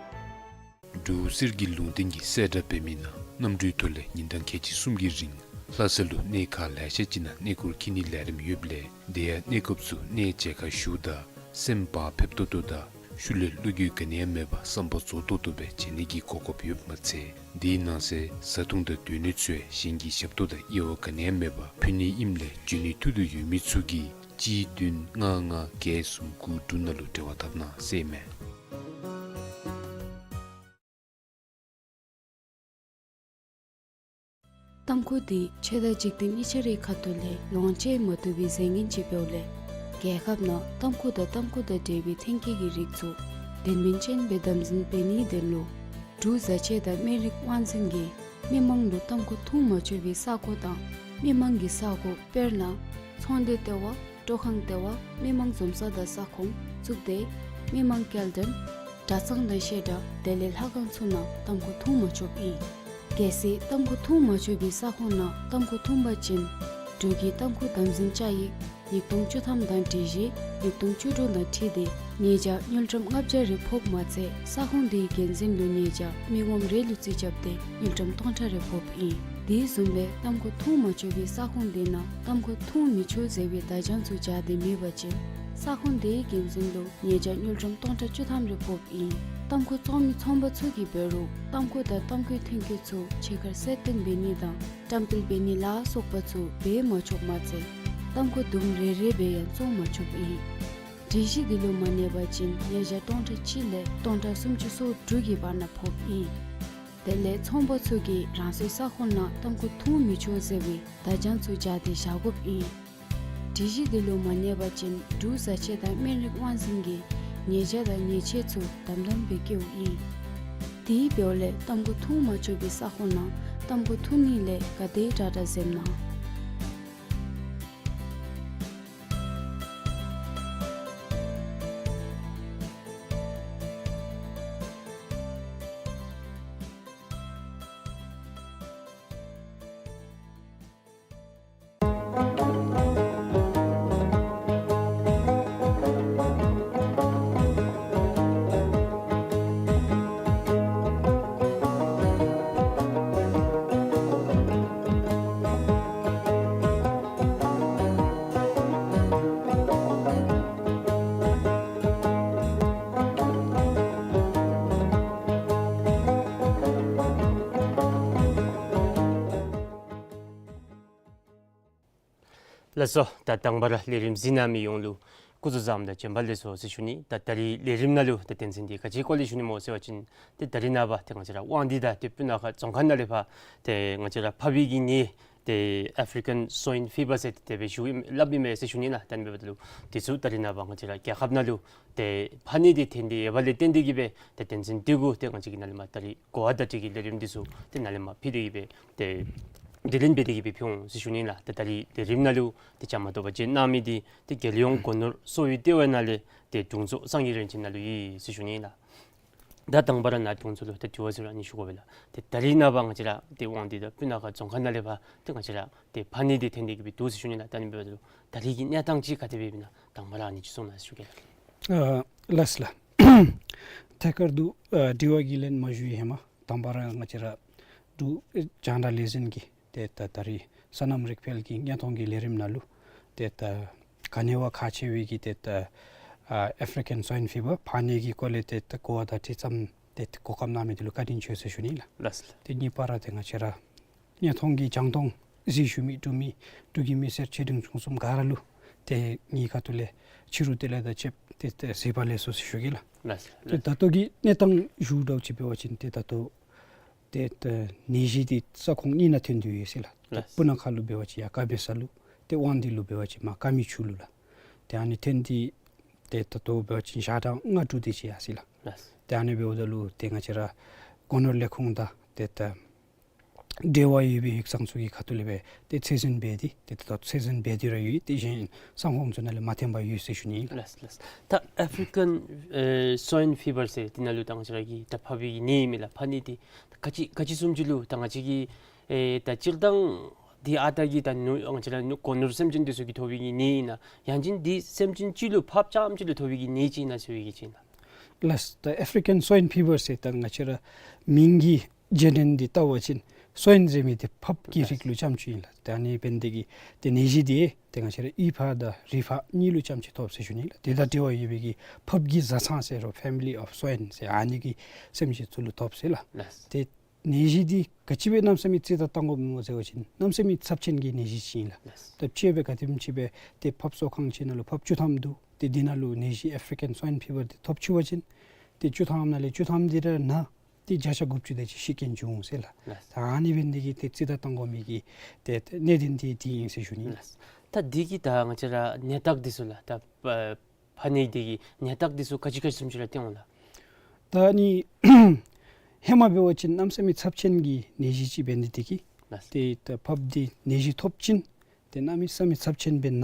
འབྲུག་གསེར་གྱི་ལུང་བསྟན་གྱིས་གསལ་བསྒྲགས་འབད་མི་ནང་གནམ་གྲུའི་ཐོག་ལས་ཉིན་གྲངས་ཁལ་གཅིག་གསུམ་གྱི་རིང་ལྷ་ས་ལུ་གནས་ཁག་ལེ་ཤ་ཅིག་ནང་གནས་སྐོར་འཁྱིད་ནིའི་ལས་རིམ་ཡོདཔ་ལས་དེ་ཡང་གནས་སྐབས་སུ་གནས་མཇལ་ཁ་ཞུཝ་ད་སེམས་བག་ཕེབས་ཏོག་ཏོ་དང་ཤུལ་ལས་བློ་འགྱོད་ག་ནི་ཡང་མེད་པར་བསམ་པ་རྫོགས་ཏོག་ཏོ་སྦེ་མཇལ་ནི་གི་གོ་སྐབས་ཡོདཔ་མ་ཚད་དེའི་ནང་གསེས་བཟའ་འཐུང་དང་སྡོད་གནས་ཚུ་ཡང་གཞན་གྱི་ཞབས་ཏོག་དང་དབྱེ་བ་ག་ནི་ཡང་མེད་པར་ཕུལ་ནི་ཨིནམ་ལས་འབྱོན་ནིའི་ཐུགས་འདོད་ཡོད་མི་ཚུ་གིས་གཅིག་བདུན་ལྔ་ལྔ་བརྒྱད་གསུམ་དགུ་དྲུག་ནང་ལུ་འབྲེལ་བ་འཐབ་གནང་ཟེར་མས། ཏམ་ཁུ་འདི་ཆོས་དང་འཇིག་རྟེན་གཉིས་ཆ་རའི་ཁ་ཐུག་ལས་ལོངས་སྤྱོད་མ་བཏུབ་པའི་རྫས་ངན་ཅིག་འབདཝ་ལས་རྒྱལ་ཁབ་ནང་ཏམ་ཁུ་དང་ཏམ་ཁུ་དང་འབྲེལ་བའི་ཐོན་སྐྱེད་ཀྱི་རིགས་ཚུ་དོན་སྨིན་ཅན་སྦེ་དམ་འཛིན་འབད་ནིའི་དོན་ལུ་འབྲུག་བཟའ་ཆས་དང་སྨན་རིགས་དབང་འཛིན་གྱིས་མི་མང་ལུ་ཏམ་ཁུ་འཐུང་མ་ཆོག་པའི་ས་གོ་དང་མི་མང་གི་ས་གོ་དཔེར་ན་ཚོང་སྡེ་ལྟེ་བ། སྤྲོ་ཁང་ལྟེ་བ། མི་མང་འཛོམས་ས་དང་ས་ཁོངས་བཙུགས་ཏེ་མི་མང་སྐྱེལ་འདྲེན་གྲྭ་ཚང་དང་བཤད་གྲྭ་དེ་ལས་ལྷ་ཁང་ཚུ་ནང་ཏམ་ཁུ་འཐུང་མ་ཆོགཔ་ཨིན། གལ་སྲིད་ཏམ་ཁུ་འཐུང་མ་ཆོག་པའི་ས་ཁོངས་ནང་ཏམ་ཁུ་འཐུང་པ་ཅིན་འབྲུག་གི་ཏམ་ཁུ་དམ་འཛིན་བཅའ་ཡིག་ཉིས་སྟོང་བཅུ་ཐམ་དང་སྒྲིག་གཞི་ཉིས་སྟོང་བཅུ་དྲུག་དང་འཁྲིལ་ཏེ་ཉེས་བྱ་དངུལ་ཀྲམ་ལྔ་བརྒྱ་རེ་ཕོགཔ་མ་ཚད་ས་ཁོངས་དེའི་འགན་འཛིན་ལུ་ཉེས་བྱ་མི་ངོམ་རེ་ལུ་རྩིས་རྐྱབ་སྟེ་དངུལ་ཀྲམ་སྟོང་ཕྲག་རེ་ཕོགཔ་ཨིན། དེ་བཟུམ་སྦེ་ཏམ་ཁུ་འཐུང་མ་ཆོག་པའི་ས་ཁོངས་དེ་ནང་ཏམ་ཁུ་འཐུང་མི་ཆོག་ཟེར་བའི་བརྡ་བྱང་ཚུ་སྦྱར་ཏེ་མེད་པ་ཅིན་ས་ཁོངས་དེའི་འགན་འཛིན་ལུ་ཉེས་བྱ་དངུལ་ཀྲམ་སྟོང་ཕྲག་བཅུ་ཐམ་རེ་ཕོགཔ་ཨིན། ཏམ་ཁུ་བཙོང་མི་ཚོང་པ་ཚུ་གིས་འབད་རུང་ཏམ་ཁུ་དང་ཏམ་ཁུའི་ཐོན་སྐྱེད་ཚུ་ཕྱི་ཁར་གསལ་སྟོན་འབད་ནི་དང་བཀྲམ་སྤེལ་འབད་ནི་ལ་སོགས་པ་ཚུ་འབད་མ་ཆོགཔ་མ་ཚད་ཏམ་ཁུ་དུམ་རེ་རེ་སྦེ་ཡང་བཙོང་མ་ཆོགཔ་ཨིན། སྒྲིག་གཞི་འདི་ལུ་མ་གནས་པ་ཅིན་ཉེས་བྱ་སྟོང་ཕྲག་གཅིག་ལས་སྟོང་ཕྲག་སུམ་ཅུ་སོ་དྲུག་གི་བར་ན་ཕོགཔ་ཨིན། དེ་ལས་ཚོང་པ་ཚུ་གིས་རང་སོའི་ས་ཁོངས་ནང་ཏམ་ཁུ་འཐུང་མི་ཆོག་ཟེར་བའི་བརྡ་བྱང་ཚུ་སྦྱར་ཏེ་བཞག་དགོཔ་ཨིན། སྒྲིག་གཞི་འདི་ལུ་མ་གནས་པ་ཅིན་འབྲུག་བཟའ་ཆས་དང་སྨན་རིགས་དབང་འཛིན་གྱིས་ཉེས་བྱ་དང་ཉེས་ཆད་ཚུ་དམ་དམ་སྦེ་བཀལཝ་ཨིན། དེ་འབདཝ་ལས་ཏམ་ཁུ་འཐུང་མ་ཆོག་པའི་ས་ཁོངས་ནང་ཏམ་ཁུ་འཐུང་ནི་ལས་ག་དེ་དྲག་དྲག་འཛེམ་གནང་། ལགས་སོ། ད་དང་པ་ར་ལས་རིམ་གཟིགས་གནང་མི་ཡོངས་ལུ་སྐུ་གཟུགས་བཟང་པོ་དང་བྱོན་པ་ལེགས་སོ་ཟེར་ཞུ་ནི། ད་ད་རིས་ལས་རིམ་ནང་ལུ་ད་དོན་ཚན་འདི་ག་ཅིའི་སྐོར་ལས་ཞུ་ནི་སྨོ་ཟེར་བ་ཅིན་ཏེ་ད་རིས་ནངས་པ་ཏེ་ང་བཅས་ར་དབང་འདུས་དང་ཏེ་སྤུ་ན་ཁ་རྫོང་ཁག་ནང་ལས་ཕར་ཏེ་ང་བཅས་ར་ཕགཔ་གི་ནད་ཏེ་ཨེཕ་རི་ཀཱན་སོའིན་ཕི་བར་ཟེར་ཏེ་དེ་སྦེ་ཞུ་སླབ་ཨིན་མས་ཟེར་ཞུ་ནི་ལགས། ད་ཨ་ནི་འབདཝ་ད་ལུ་དེ་ཚུ་ད་རིས་ནངས་པ་ང་བཅས་ར་རྒྱལ་ཁབ་ནང་ལུ་ཏེ་ཕག་ནད་འདི་ཐོན་ཏེ་ཡོདཔ་ལས་བརྟེན་ཏེ་གིས་སྦེ་ཏེ་དོན་ཚན་འདི་གུ་ཏེ་ང་བཅས་ཀྱིས་ནཱ་ལས་མར་ད་རིས་གོ་བ་བརྡ་སྤྲོད་ཀྱི་ལས་རིམ་འདི་ཚུ་ཏེ་ནཱ་ལས་མར་ཕུལ་ཏེ་གིས་སྦེ་ཏེ་དྲི་ལན་འབད་དེ་གིས་སྦེ་ཕུལ་འོང་ཟེར་ཞུ་ནི་ལགས། ཏེ་ད་རིས་ལས་རིམ་ནང་ལུ་ཏེ་བཅའ་མར་གཏོགས་པར་བྱོན་གནང་མི་འདི་ཏེ་རྒྱལ་ཡོངས་སྒོ་ནོར་གསོ་བའི་ལྟེ་བ་ནང་ལས་ཏེ་དྲུང་འཚོ་སངས་རྒྱས་རིན་ཆེན་ནཱ་ལུ་ཨིན་ཟེར་ཞུ་ནི་ལགས། ད་དང་པ་ར་ནཱ་དྲུང་འཚོ་ལུ་ད་དྲི་བ་ཟེར་རུང་ཨ་ནི་ཞུ་དགོ་པས་ལགས། ཏེ་ད་རིས་ནངས་པ་ང་བཅས་ར་ཏེ་དབང་འདུས་དང་སྤུ་ན་ཁ་རྫོང་ཁག་ནང་ལས་ཕར་ཏེ་ང་བཅས་ར་ཏེ་ཕག་ནད་འདི་ཐོན་ཏེ་གིས་སྦེ་འདུག་ཟེར་ཞུ་ནི་ལགས། ད་ཨ་ནི་འབདཝ་ད་ལུ་ད་རིས་ཀྱི་གནས་སྟངས་ཅིག་ག་དེ་སྦེ་ཨིན་ན་དང་པ་ར་ཨ་ནི་ཅིག་གསུང་གནང་ཟེར་ཞུ་གེ་ལགས། ཨ་ལགས་སོ་ལགས། ཐད་ཀར་དུ་ཨ་དྲི་བ་གི་ལན་མ་ཞུ་བའི་ཧེ་མ་དང་པ་ར་ང་བཅས་ར་འབྲུག་རྒྱང་བསྒྲགས་ལས་འཛིན་གྱི་ཏེ་ད་ད་རིས་སོ་ནམ་རིག་འཕེལ་གྱི་བརྙན་མཐོང་གི་ལས་རིམ་ནང་ལུ་ཏེ་ད་ག་ནི་བ་ཁག་ཆེ་བའི་གི་ཏེ་ད་ཨ་ཨེཕ་རི་ཀཱན་སོའིན་ཕི་བར་ཕག་ནད་ཀྱི་སྐོར་ལས་ཏེ་ད་གོ་བ་བརྡ་སྤྲོད་ཙམ་ཏེ་གོ་སྐབས་གནང་མི་འདི་ལུ་བཀའ་དྲིན་ཆེ་ཟེར་ཞུ་ནི་ལགས། ལགས་སོ་ལགས། ཏེ་གཉིས་པ་ར་ཏེ་ང་བཅས་ར་བརྙན་མཐོང་གི་རྒྱང་མཐོང་གཟིགས་བཞུགས་མི་འབྲུག་མི་འབྲུག་གི་མི་སེར་ཆེ་འབྲིང་ཆུང་གསུམ་ག་ར་ལུ་ཏེ་ངེའི་ཁ་ཐུག་ལས་ཕྱི་རུ་བདེ་ལེགས་དང་བཅས་ཏེ་ཏེ་གཟིགས་པ་ལེགས་སོ་ཟེར་ཞུ་གེ་ལགས། ལགས་སོ་ཏེ་ལགས། ད་ལྟོ་གི་གནས་སྟངས་ཞུ་འདྲཝ་ཅིག་འབད་བ་ཅིན་ཏེ་ད་ལྟོ་ཏེ་ད་ནད་གཞི་འདི་ས་ཁོངས་གཉིས་ནང་ཐོན་ཏེ་ཡོད་ཟེར་ལགས། ཏེ་ལགས། སྤུ་ན་ཁ་ལུ་འབད་བ་ཅིན་ཡར་དཀར་སྦི་ས་ལུ་ཏེ་དབང་འདུས་ལུ་འབད་བ་ཅིན་མར་དཀར་མེ་ཆུ་ལུ་ལགས། ཏེ་ཨ་ནི་ཐོན་ཏེ་ཏེ་ད་ལྟོ་འབད་བ་ཅིན་ཞག་གྲངས་ལྔ་དྲུག་དེ་ཅིག་ཡར་སོ་ཡི་ལགས། ལགས། ཏེ་ཨ་ནི་འབདཝ་ད་ལུ་ཏེ་ང་བཅས་ར་སྒོ་ནོར་ལས་ཁུངས་དང་ཏེ་ད་འབྲེལ་བ་ཡོད་པའི་ཡིག་ཚང་ཚུ་གི་ཁ་ཐུག་ལས་སྦེ་ཏེ་ཚད་འཛིན་འབད་དེ་ཏེ་ད་ལྟོ་ཚད་འཛིན་འབད་དེ་ར་ཡོད། ཏེ་གཞན་ས་ཁོངས་ཚུ་ནང་ལས་མ་ཐོན་པར་ཡོད་ཟེར་ཞུ་ནི་ལགས། ལགས་ལགས། ད་ཨེཕ་རི་ཀཱན་ཨེ་སོའིན་ཕི་བར་ཟེར་འདི་ནང་ལུ་ད་ང་བཅས་ར་གི་ད་ཕགཔ་གི་ནད་ཨིན་མས་ལགས། ཕག་ནད་འདི་ག་ཅི་ག་ཅི་བཟུམ་ཅིག་ལུ་ད་ང་བཅས་ཀྱི་ཨེ་ད་སྤྱིར་བཏང་འདི་ཨ་རྟག་གི་ད་ནོར་ང་བཅས་ར་ནོར་སྒོ་ནོར་སེམས་ཅན་འདི་ཚུ་གིས་ཐོབ་པའི་གི་ནད་ཨིན་ན་ཡང་ཅིན་འདི་སེམས་ཅན་གཅིག་ལུ་ཕགཔ་རྐྱངམ་གཅིག་ལུ་ཐོབ་པའི་གི་ནད་ཅིག་ཨིན་ན་ཟེར་བའི་གི་ཅིག་ཨིན་ན། ལགས། ད་ཨེཕ་རི་ཀཱན་སོའིན་ཕི་བར་ཟེར་ད་ང་བཅས་ར་མིང་གི་རྗེས་དྲན་འདི་བལྟ་བ་ཅིན་སོའིན་ཟེར་མི་འདི་ཕགཔ་གི་རིགས་ལུ་རྐྱངམ་ཅིག་ཨིན་ལགས། ཏེ་ཨ་ནི་འབད་ནི་དེ་གིས་ཏེ་ནད་གཞི་འདི་ཏེ་ང་བཅས་ར་གཡུས་ཕག་དང་རི་ཕག་གཉིས་ལུ་རྐྱངམ་ཅིག་ཐོབ་ཟེར་ཞུ་ནི་ལགས། ཏེ་དང་འབྲེལ་བ་ཡོད་པའི་གི་ཕགཔ་གི་བཟའ་ཚང་ཟེར་རུང་ཕེ་མི་ལི་ཨོཕ་སོའིན་ཟེར་ཨ་ནི་གི་སེམས་ཅན་ཚུ་ལུ་ཐོབ་ཟེར་ལགས། ལགས། ཏེ་ནད་གཞི་འདི་ག་ཅི་སྦེ་གནམ་མེད་ས་མེད་རྩིས་དང་བཏང་དགོཔ་སྨོ་ཟེར་བ་ཅིན་གནམ་མེད་ས་མེད་ཚབས་ཆེན་གྱི་ནད་གཞི་ཅིག་ཨིན་ལགས། ལགས། ད་ཅི་སྦེ་ག་དེམ་ཅིག་སྦེ་ཏེ་ཕགཔ་གསོ་ཁང་ཅིག་ནང་ལུ་ཕགཔ་བཅུ་ཐམ་འདུག། ཏེ་འདི་ནང་ལུ་ནད་གཞི་ཨེཕ་རི་ཀཱན་སོའིན་ཕི་བར་འདི་ཐོབ་ཚུགས་པ་ཅིན་ཏེ་བཅུ་ཐམ་ནང་ལས་བཅུ་ཐམ་འདི་ར་ན་སྟེ་བརྒྱ་ཆ་དགུ་བཅུ་དེ་ཅིག་ཤི་རྐྱེན་འབྱུང་འོང་ཟེར་ལགས། ལགས། ད་ཨ་ནི་འབད་ནི་དེ་གིས་ཏེ་རྩིས་དང་བཏང་དགོ་མི་གི་ཏེ་གནད་དོན་འདི་འདི་ཨིན་ཟེར་ཞུ་ནི། ལགས། ད་འདི་གི་ད་ང་བཅས་ར་ནད་རྟགས་འདི་ཚུ་ལགས། ད་ཨ་ཕག་ནད་འདི་གི་ནད་རྟགས་འདི་ཚུ་ག་ཅི་ག་ཅི་བཟུམ་ཅིག་ར་སྟོན་འོང་ལགས། ད་ཨ་ནི་ཧེ་མ་འབད་བ་ཅིན་གནམ་མེད་ས་མེད་ཚབས་ཆེན་གྱི་ནད་གཞི་ཅིག་འབད་ནི་དེ་གིས། ལགས། ཏེ་ད་ཕགཔ་འདི་ནད་གཞི་ཐོབ་ཅིན་ཏེ་གནམ་མེད་ས་མེད་ཚབས་ཆེན་སྦེ་ན་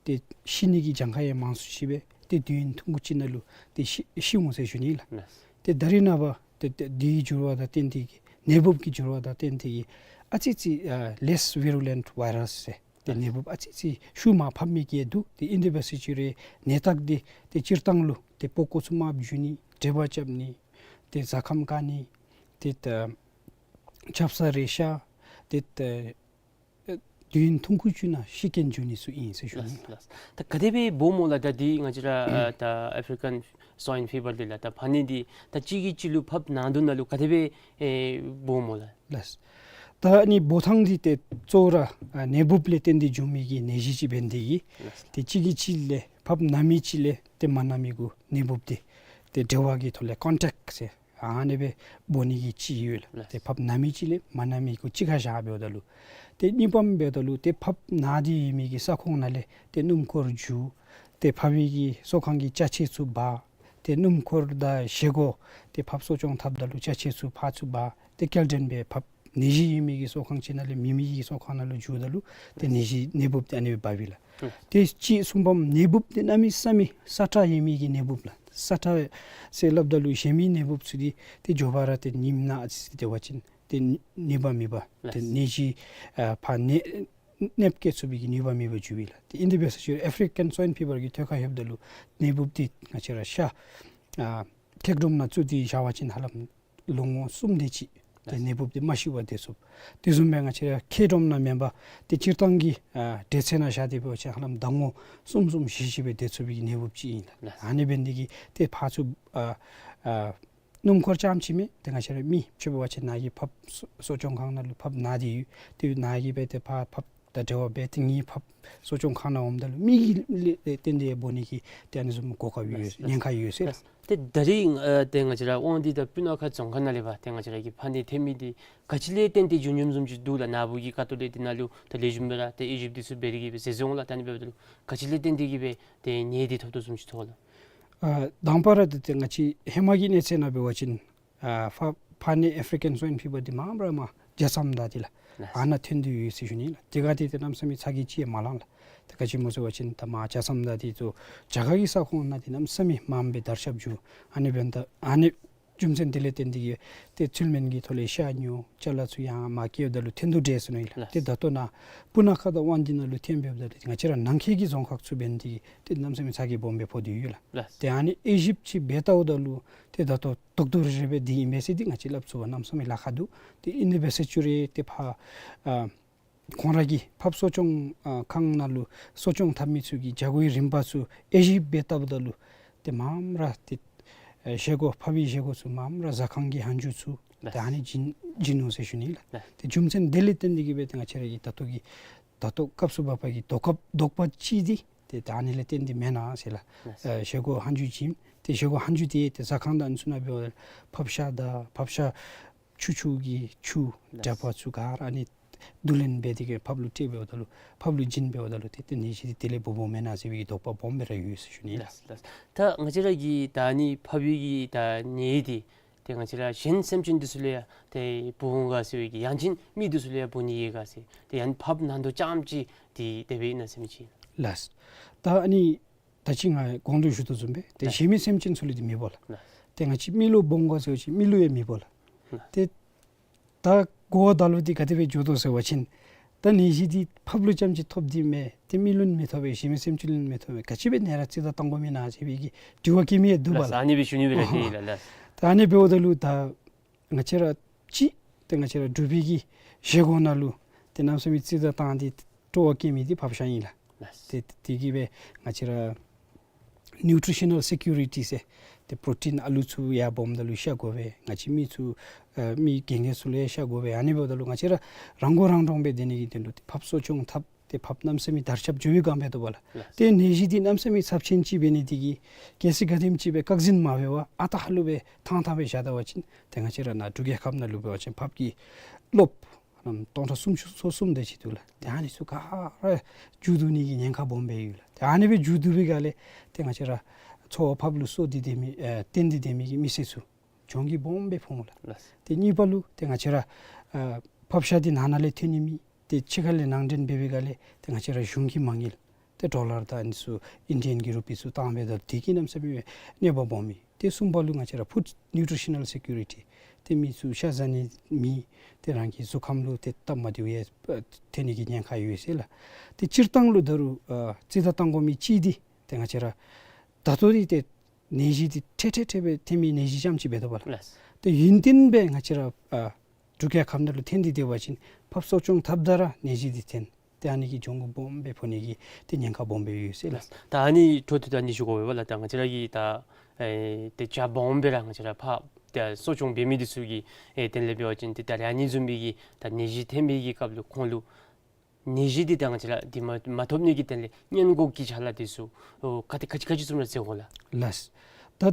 ཏེ་ཤི་ནི་གི་གྱངས་ཁ་ཡང་མང་སུ་ཅིག་སྦེ་ཏེ་དུས་ཡུན་ཐུང་ཀུ་ཅིག་ནང་ལུ་ཏེ་ཤི་ཤི་འོང་ཟེར་ཞུ་ནི་ལགས། ལགས། ཏེ་ད་རིས་ནངས་པ་ཏེ་ཏེ་འདི་གི་འགྱུར་བ་དང་བརྟེན་ཏེ་གིས་ནད་འབུབ་ཀྱི་འགྱུར་བ་དང་བརྟེན་ཏེ་གིས་ཨ་ཙི་ཙི་ཨ་less virulent virus ཟེར་ཏེ་ནད་འབུབ་ཨ་ཙི་ཙི་ཤུགས་མར་ཕབ་མི་གི་འདུག། ཏེ་ཨིན་དེ་འབད་ཟེར་ཅི་རུང་ནད་རྟགས་འདི་ཏེ་སྤྱིར་བཏང་ལུ་ཏེ་པགས་ཀོ་ཚུ་དམརཔོ་འགྱུར་ནི་དྲེག་པ་རྐྱབ་ནི་ཏེ་གཟའ་ཁམས་བཀག་ནི་ཏེ་ད་ཆབ་གསང་རེག་ཤ་ཏེ་ད་དུས་ཡུན་ཐུང་ཀུ་ཅིག་ནང་ཤི་རྐྱེན་འབྱུང་ནི་ཚུ་ཨིན་ཟེར་ཞུ་ནི། ལགས་ལགས། ད་ག་དེ་སྦེ་འབོཝ་སྨོ་ལགས། ད་འདི་ང་བཅས་ར་ཨ་ད་ཨེཕ་རི་ཀཱན་སོའིན་ཕི་བར་འདི་ལགས། ད་ཕག་ནད་འདི་ད་གཅིག་གིས་གཅིག་ལུ་ཕགཔ་ནང་དོན་ནང་ལུ་ག་དེ་སྦེ་ཨེ་འབོཝ་སྨོ་ལགས། ལགས། ད་ཨ་ནི་འབོ་ཐངས་འདི་ཏེ་གཙོ་བོ་ར་ཨ་ནད་འབུབ་ལས་བརྟེན་ཏེ་འབྱུང་མི་གི་ནད་གཞི་ཅིག་འབད་ནི་དེ་གིས། ལགས། ཏེ་གཅིག་གིས་གཅིག་ལས་ཕགཔ་ན་མི་ཅིག་ལས་ཏེ་མ་ན་མི་གུ་ནད་འབུབ་འདི་ཏེ་འབྲེལ་བ་གི་ཐོག་ལས་ཀོན་ཊེཀཊ་ཟེར་ཨ་ནི་སྦེ་འབོ་ནི་གི་ཅིག་ཡོད་ལགས། ལགས། ཏེ་ཕགཔ་ན་མི་ཅིག་ལས་མ་ན་མི་གུ་གཅིག་ཁར་བཞག་འབདཝ་ད་ལུ་ཏེ་གཉིས་པམ་འབདཝ་ད་ལུ་ཏེ་ཕགཔ་ན་སྟེ་ཡོད་མི་གི་ས་ཁོངས་ནང་ལས་ཏེ་སྣུམ་འཁོར་འགྱོ། ཏེ་ཕགཔ་གི་གསོ་ཁང་གི་ཅ་ཆས་ཚུ་འབག། ཏེ་སྣུམ་འཁོར་དང་བཞེས་སྒོ་ཏེ་ཕགཔ་གསོ་སྐྱོང་འཐབ་ད་ལུ་ཅ་ཆས་ཚུ་ཕར་ཚུར་འབག། ཏེ་སྐྱེལ་འདྲེན་འབད་ཕགཔ་ནད་གཞི་ཡོད་མི་གི་གསོ་ཁང་ཅིག་ནང་ལས་མི་མེད་ཀྱི་གསོ་ཁང་ནང་ལུ་འགྱོཝ་ད་ལུ་ཏེ་ནད་གཞི་ནད་འབུབ་འདི་ཨ་ནི་སྦེ་འབབ་ཨིན་ལགས། ཏེ་གཅིག་གསུམ་པམ་ནད་འབུབ་འདི་གནམ་མེད་ས་མེད་ས་ཁྲག་ཡོད་མི་གི་ནད་འབུབ་ལགས། ས་ཁྲག་ཟེར་སླབ་ད་ལུ་གཞན་མི་ནད་འབུབ་ཚུ་འདི་ཏེ་མགྱོགས་པ་ར་ཏེ་ཉིནམ་ནང་ཨ་ཙི་ཙི་སྡོད་པ་ཅིན་ཏེ་ནུས་པ་མེད་པར་ཏེ་ལགས། ནད་གཞི་ཨ་ཕར་ནད་ནདཔ་བཀལ་ཚུགས་པའི་གི་ནུས་པ་མེད་པར་འགྱུར་བས་ལགས། ཏེ་ཨིན་དེ་འབད་ཟེར་ཅི་རུང་ཨེཕ་རི་ཀཱན་སོའིན་ཕི་བར་གྱི་ཐོལ་ཁ་ལྷོདཔ་ད་ལུ་ནད་འབུབ་འདི་ང་བཅས་ར་ཤ་ཨ་ཁེག་སྒྲོམ་ནང་བཙུགས་ཏེ་བཞག་པ་ཅིན་ཧ་ལམ་ལོ་ངོ་གསུམ་དེ་ཅིག་ཏེ་ལགས། ནད་འབུབ་འདི་མ་ཤི་བར་སྡོད་ཚུགས། དེ་བཟུམ་སྦེ་ང་བཅས་ར་ཁེག་སྒྲོམ་ནང་མེན་པར་ཏེ་སྤྱིར་བཏང་གི་ཨ་འདྲེ་ཚན་ནང་བཞག་སྟེ་འབད་བ་ཅིན་ཧ་ལམ་ཟླ་ངོ་གསུམ་གསུམ་བཞི་བཞི་སྦེ་སྡོད་ཚུགས་པའི་གི་ནད་འབུབ་ཅིག་ཨིན་ལགས། ལགས། ཨ་ནི་འབད་ནི་དེ་གིས་ཏེ་ཕར་ཚུར་ཨ་ཨ་སྣུམ་འཁོར་རྐྱངམ་ཅིག་མེན། ཏེ་ང་བཅས་ར་མི་ཕྱི་འབད་བ་ཅིན་ནཱ་གི་ཕགཔ་གསོ་གསོ་སྐྱོང་ཁང་ནང་ལུ་ཕགཔ་ན་སྟེ་ཡོད། ཏེ་ནཱ་གི་སྦེ་ཏེ་ཕར་ཕགཔ་ དང་འབྲེལ་བ་འབད་དེ་ངེའི་ཕགཔ་གསོ་སྐྱོང་ཁང་ནང་འོངམ་ད་ལུ་མི་གིས་ལས་ལས་བརྟེན་ཏེ་འབོ་ནི་གི་ཏེ་ཨ་ནི་བཟུམ་གོ་སྐབས་ཡོད་ལགས། ཉེན་ཁ་ཡོད་ཟེར་ལགས། ལགས། ཏེ་ད་རིས་ཨ་ཏེ་ང་བཅས་ར་དབང་འདུས་དང་སྤུ་ན་ཁ་རྫོང་ཁག་ནང་ལས་འབད་ཏེ་ང་བཅས་ར་གི་ཕག་ནད་ཐོན་མི་འདི་ག་ཅི་ལས་བརྟེན་ཏེ་འབྱུང་འབྱུངམ་བཟུམ་ཅིག་འདུག་ལགས། ནཱ་བུ་གི་ཁ་ཐུག་ལས་འདི་ནང་ལུ་ད་ལེགས་ཤོམ་སྦེ་ར་ཏེ་དབྱེ་ཞིབ་འདི་ཚུ་འབད་དེ་གིས་སྦེ་ཟེར་ཟེར་འོང་ལགས། ད་ཨ་ནི་འབདཝ་ད་ལུ་ག་ཅི་ལས་བརྟེན་ཏེ་གིས་སྦེ་ཏེ་ནད་འདི་ཐོབ་དོ་བཟུམ་ཅིག་ཐོན་ལགས། ཨ་དང་པ་ར་ཏེ་ཏེ་ང་བཅས་ཧེ་མ་གི་གནས་ཚད་ནང་འབད་བ་ཅིན་ཨ་ཕག་ཕག་ནད་ཨེ་ཕི་རི་ཀན་སོའིན་ཕི་བར་འདི་མངམ་ར་མར་ཇ་མཚམས་དང་འདི་ལགས། ལགས། ཨ་ནཱ་ཐོན་ཏེ་ཡོད་ཟེར་ཞུ་ནི་ལགས། དེ་ག་ཏེ་ཏེ་གནམ་མེད་ས་མེད་ཚ་གྱང་ཅིག་ཡང་མ་ལང་ལགས། ཏེ་ག་ཅི་སྨོ་ཟེར་བ་ཅིན་ད་མར་ཇ་མཚམས་དང་འདི་ཚུ་རྒྱ་གར་གྱི་ས་ཁོངས་ནང་འདི་གནམ་མེད་ས་མེད་མངམ་སྦེ་དར་ཁྱབ་འགྱོ། ཨ་ནི་འབདན་ད་ཨ་ནི་རྒྱུ་མཚན་དེ་ལས་བརྟེན་ཏེ་གིས་ཏེ་ཚུལ་མིན་གྱི་ཐོག་ལས་ཤ་ཉོ་ཅ་ལ་ཚུ་ཡང་མར་བསྐྱལཝ་ད་ལུ་ཐོན་དོ་འདྲས་ཟེར་ནི་ལགས། ལགས། ཏེ་ད་ལྟོ་ནཱ་སྤུ་ན་ཁ་དང་དབང་འདུས་ནང་ལུ་ཐོན་འབདཝ་ད་ལུ་ཏེ་ང་བཅས་ར་ནང་འཁོད་ཀྱི་རྫོང་ཁག་ཚུ་འབད་ནི་དེ་གིས་ཏེ་གནམ་མེད་ས་མེད་ཚ་གྱང་སྦོམ་སྦེ་ཕོག་སྟེ་ཡོད་ལགས། ལགས། ཏེ་ཨ་ནི་དབྱེ་ཞིབ་ཅིག་འབད་བལྟཝ་ད་ལུ་ཏེ་ད་ལྟོ་རྡོག་རྡོག་རི་རི་སྦེ་འདི་ཨིན་པས་ཟེར་འདི་ང་བཅས་སླབ་ཚུགས་པར་གནམ་མེད་ས་མེད་ལཱ་ཁག་འདུག། ཏེ་ཨིན་ནི་འབད་ཟེར་ཞུ་རུང་ཏེ་ཕར་ཨ་ཁོང་ར་གི་ཕགཔ་གསོ་སྐྱོང་ཨ་ཁང་ནང་ལུ་གསོ་སྐྱོང་འཐབ་མི་ཚུ་གི་བྱ་སྒོའི་རིམ་པ་ཚུ་དབྱེ་ཞིབ་འབད་བལྟཝ་ད་ལུ་ཏེ་མངམ་ར་ཏེ་ཨེ་བཞེས་སྒོ་ཕགཔ་གི་བཞེས་སྒོ་ཚུ་མངམ་ར་ཟ་ཁང་གི་ཧན་ཇུ་ཚུ་ཏེ་ཨ་ནི་བྱིན་བྱིན་ནུག་ཟེར་ཞུ་ནི་ལགས། ལགས། ཏེ་རྒྱུ་མཚན་དེ་ལས་བརྟེན་ཏེ་གིས་སྦེ་ཏེ་ང་བཅས་ར་གི་ད་ལྟོ་གི་ད་ལྟོ་སྐབས་སུ་བབ་པ་གི་དོགས་པ་དོགས་པ་ཅིག་འདི་ཏེ་ད་ཨ་ནི་ལས་བརྟེན་ཏེ་མེན་ན་ཟེར་ལགས། ལགས། ཨེ་བཞེས་སྒོ་ཧན་ཇུ་བྱིན། ཏེ་བཞེས་སྒོ་ཧན་ཇུ་འདི་ཏེ་ཟ་ཁང་དང་ཨ་ནི་ཚུ་ནང་འབད་བ་ཕགཔ་ཤ་དང་ཕགཔ་ཤ་ཆུ་ཆུ་གི་ཆུ་ལགས། འདྲ་པ་ཚུ་ག་ར་ཨ་ནི་བསྡུ་ལེན་འབད་དེ་གིས་ཕགཔ་ལུ་སྤྲོད་འབདཝ་ད་ལུ་ཕགཔ་ལུ་བྱིན་འབདཝ་ད་ལུ་ཏེ་ཏེ་ནད་གཞི་འདི་དེ་ལས་འབོ་འབོཝ་མེན་ན་ཟེར་བའི་གི་དོགས་པ་སྦོམ་སྦེ་ར་ཡོད་ཟེར་ཞུ་ནི་ལགས། ལགས་ལགས། ད་ང་བཅས་ར་གི་ད་ཨ་ནི་ཕགཔ་གི་ད་ནད་འདི་ཏེ་ང་བཅས་ར་གཞན་སེམས་ཅན་འདི་ཚུ་ལུ་ཡང་ཏེ་འབོ་འོང་ག་ཟེར་བའི་གི་ཡང་ཅིན་མི་འདི་ཚུ་ལུ་ཡང་འབོ་ནི་ཡོད་ག་ཟེར། ཏེ་ཡང་ཕགཔ་ནང་དོག་རྐྱངམ་ཅིག་འདི་དེ་སྦེ་ཨིན་ན་ཟེར་མི་ཅིག། ལགས། ད་ཨ་ནི་ད་ཅི་ང་གོང་དུ་ཞུ་དོ་བཟུམ་སྦེ་ཏེ་ལགས། གཞན་མི་སེམས་ཅན་ཚུ་ལུ་འདི་མི་འབོ་ལགས། ལགས། ཏེ་ང་བཅས་མི་ལུ་འབོ་འོང་ག་ཟེར་བ་ཅིན་མི་ལུ་ཡང་མི་འབོ་ལགས། ལགས། ཏེ་ད་གོ་བ་ད་ལུ་འདི་ག་དེ་སྦེ་འགྱོ་དོ་ཟེར་བ་ཅིན་ད་ནད་གཞི་འདི་ཕགཔ་ལུ་རྐྱངམ་ཅིག་ཐོབ་སྟེ་མེན། ཏེ་མི་ལུ་མི་ཐོབ་པས། གཞན་མི་སེམས་ཅན་ལུ་མི་ཐོབ་པས། ག་ཅི་སྦེ་ནད་ར་རྩིས་བདའ་བཏང་དགོ་མི་ཨིན་ན་ཟེར་བའི་གི་དྲི་བ་བཀོད་མི་འདུག་པ་ལགས། ལགས། ཨ་ནི་སྦེ་ཞུ་ནི་སྦེ་ར་ཨོ་ཧོ། ཏེ་ལགས་ལགས། ད་ཨ་ནི་འབདཝ་ད་ལུ་ད་ང་བཅས་ར་ཅིག་ཏེ་ང་བཅས་ར་འབྲུག་པའི་གི་བཞེས་སྒོ་ནང་ལུ་ཏེ་གནམ་མེད་ས་མེད་རྩིས་བདའ་བཏང་སྟེ་སྤྲོ་བ་བསྐྱེད་མི་འདི་ཕགཔ་ཤ་ཨིན་ལགས། ལགས། ཏེ་དེ་གིས་སྦེ་ང་བཅས་ར་ནིའུ་ཊི་རི་ཤ་ནཱལ་སེ་ཀུ་རི་ཊི་ཟེར་ཏེ་པྲོ་ཊིན་ཨ་ལུ་ཚུ་ཡར་སྦོམ་ད་ལུ་ཤ་དགོ་པས། ང་བཅས་མི་ཚུ་ཨ་མི་རྒན་རྒས་ཚུ་ལུ་ཡང་ཤ་དགོ་པས། ཨ་ནི་འབདཝ་ད་ལུ་ང་བཅས་ར་རང་མགོ་རང་འདྲོངས་སྦེ་སྡོད་ནི་གི་དོན་ལུ་ཏེ་ཕགཔ་གསོ་སྐྱོང་འཐབ་སྟེ་ཕགཔ་གནམ་མེད་ས་མེད་དར་ཁྱབ་འགྱོ་བའི་སྒང་འབད་དོ་བ་ལགས། ལགས། ཏེ་ནད་གཞི་འདི་གནམ་མེད་ས་མེད་ཚབས་ཆེན་ཅིག་འབད་ནི་དེ་གིས་གལ་སྲིད་ག་དེམ་ཅིག་སྦེ་བཀག་འཛིན་མ་འབད་བར་ཨ་རྟག་ཧ་ལུགས་སྦེ་ཐང་ཐང་སྦེ་བཞག་ད་པ་ཅིན་ཏེ་ང་བཅས་ར་ནཱ་འབྲུག་རྒྱལ་ཁབ་ནང་ལུ་འབད་བ་ཅིན་ཕགཔ་གི་རློབས་ཨམ་སྟོང་ཕྲག་སུམ་ཅུ་སོ་གསུམ་དེ་ཅིག་འདུག་ལགས། ཏེ་ཨ་ནི་ཚུ་ག་ར་འགྱོ་བསྡུ་ནི་གི་ཉེན་ཁ་སྦོམ་སྦེ་ཡོད་ལགས། ཏེ་ཨ་ནི་སྦེ་འགྱོ་བསྡུ་བའི་སྒང་ལས་ཏེ་ང་བཅས་ར་འཚོ་བ་ཕགཔ་ལུ་གསོ་སྟེ་སྡོད་མི་ཨེ་བརྟེན་ཏེ་སྡོད་མི་གི་མི་སེར་ཚུ་གྱོང་གུད་སྦོམ་སྦེ་ཕོག་འོང་ལགས། ལགས། ཏེ་གཉིས་པ་ལུ་ཏེ་ང་བཅས་ར་ཨ་ཕགཔ་ཤ་འདི་ནང་ན་ལས་ཐོན་ནི་མེད། ཏེ་ཕྱི་ཁ་ལས་ནང་འདྲེན་འབད་བའི་སྒང་ལས་ཏེ་ང་བཅས་ར་གཞུང་གིས་མ་དངུལ་ཏེ་ཌོ་ལར་དང་ཨ་ནི་ཚུ་ཨིན་ཌི་ཡཱན་གྱི་རུ་པི་ཚུ་བཏང་སྦེ་ད་དེ་གིས་གནམ་མེད་ས་མེད་གནོད་པ་སྦོམ་མས། ཏེ་གསུམ་པ་ལུ་ང་བཅས་ར་ཕུཌ་ནིའུ་ཊི་རི་ཤ་ནཱལ་སེ་ཀུ་རི་ཊི་ཏེ་མི་ཚུ་ཤ་ཟ་ནི་མེད། ཏེ་རང་གི་གཟུགས་ཁམས་ལུ་ཏེ་སྟབས་མ་བདེཝ་ཡང་ཐོན་ནི་གི་ཉེན་ཁ་ཡོད་ཟེར་ལགས། ཏེ་སྤྱིར་བཏང་ལུ་ད་རུང་ཨ་རྩིས་བདའ་བཏང་དགོ་མི་ཅིག་འདི་ཏེ་ང་བཅས་ར་ད་ལྟོ་འདི་ཏེ་ནད་གཞི་འདི་ཐེངས་ཐེངས་ཐེངས་སྦེ་ཐོན་མི་ནད་གཞི་རྐྱངམ་ཅིག་འབད་དོ་བ་ལགས། ལགས། ཏེ་ཡུན་བརྟན་སྦེ་ང་བཅས་ར་ཨ་འབྲུག་རྒྱལ་ཁབ་ནང་ལུ་ཐོན་ཏེ་སྡོད་པ་ཅིན་ཕགཔ་གསོ་སྐྱོང་འཐབ་ད་ར་ནད་གཞི་འདི་ཐོན། ཏེ་ཨ་ནི་གི་གྱོང་གུད་སྦོམ་སྦེ་ཕོག་ནི་གི་ཏེ་ཉེན་ཁ་སྦོམ་སྦེ་ཡོད་ཟེར་ལགས། ད་ཨ་ནི་འཕྲོ་མཐུད་དེ་ཨ་ནི་ཞུ་དགོ་པས་ལགས། ད་ང་བཅས་ར་གི་ད་ཨེ་ཏེ་བྱ་སྦོམ་སྦེ་ར་ང་བཅས་ར་ཕགཔ་ཏེ་གསོ་སྐྱོང་འབད་མི་འདི་ཚུ་གི་ཨེ་དོན་ལས་འབད་བ་ཅིན་ཏེ་ད་རེས་ཨ་ནི་བཟུམ་སྦེ་གི་ད་ནད་གཞི་ཐོན་པའི་གི་སྐབས་ལུ་ཁོང་ལུ་ནད་གཞི་འདི་ད་ང་བཅས་ར་འདི་མ་མ་ཐོབ་ནི་གི་དོན་ལས་སྔོན་འགོག་གི་ཅ་ལ་འདི་ཚུ་ཨོ་ག་དེ་ག་ཅི་ག་ཅི་བཟུམ་ར་མཛད་དགོ་ལགས། ལགས། ད་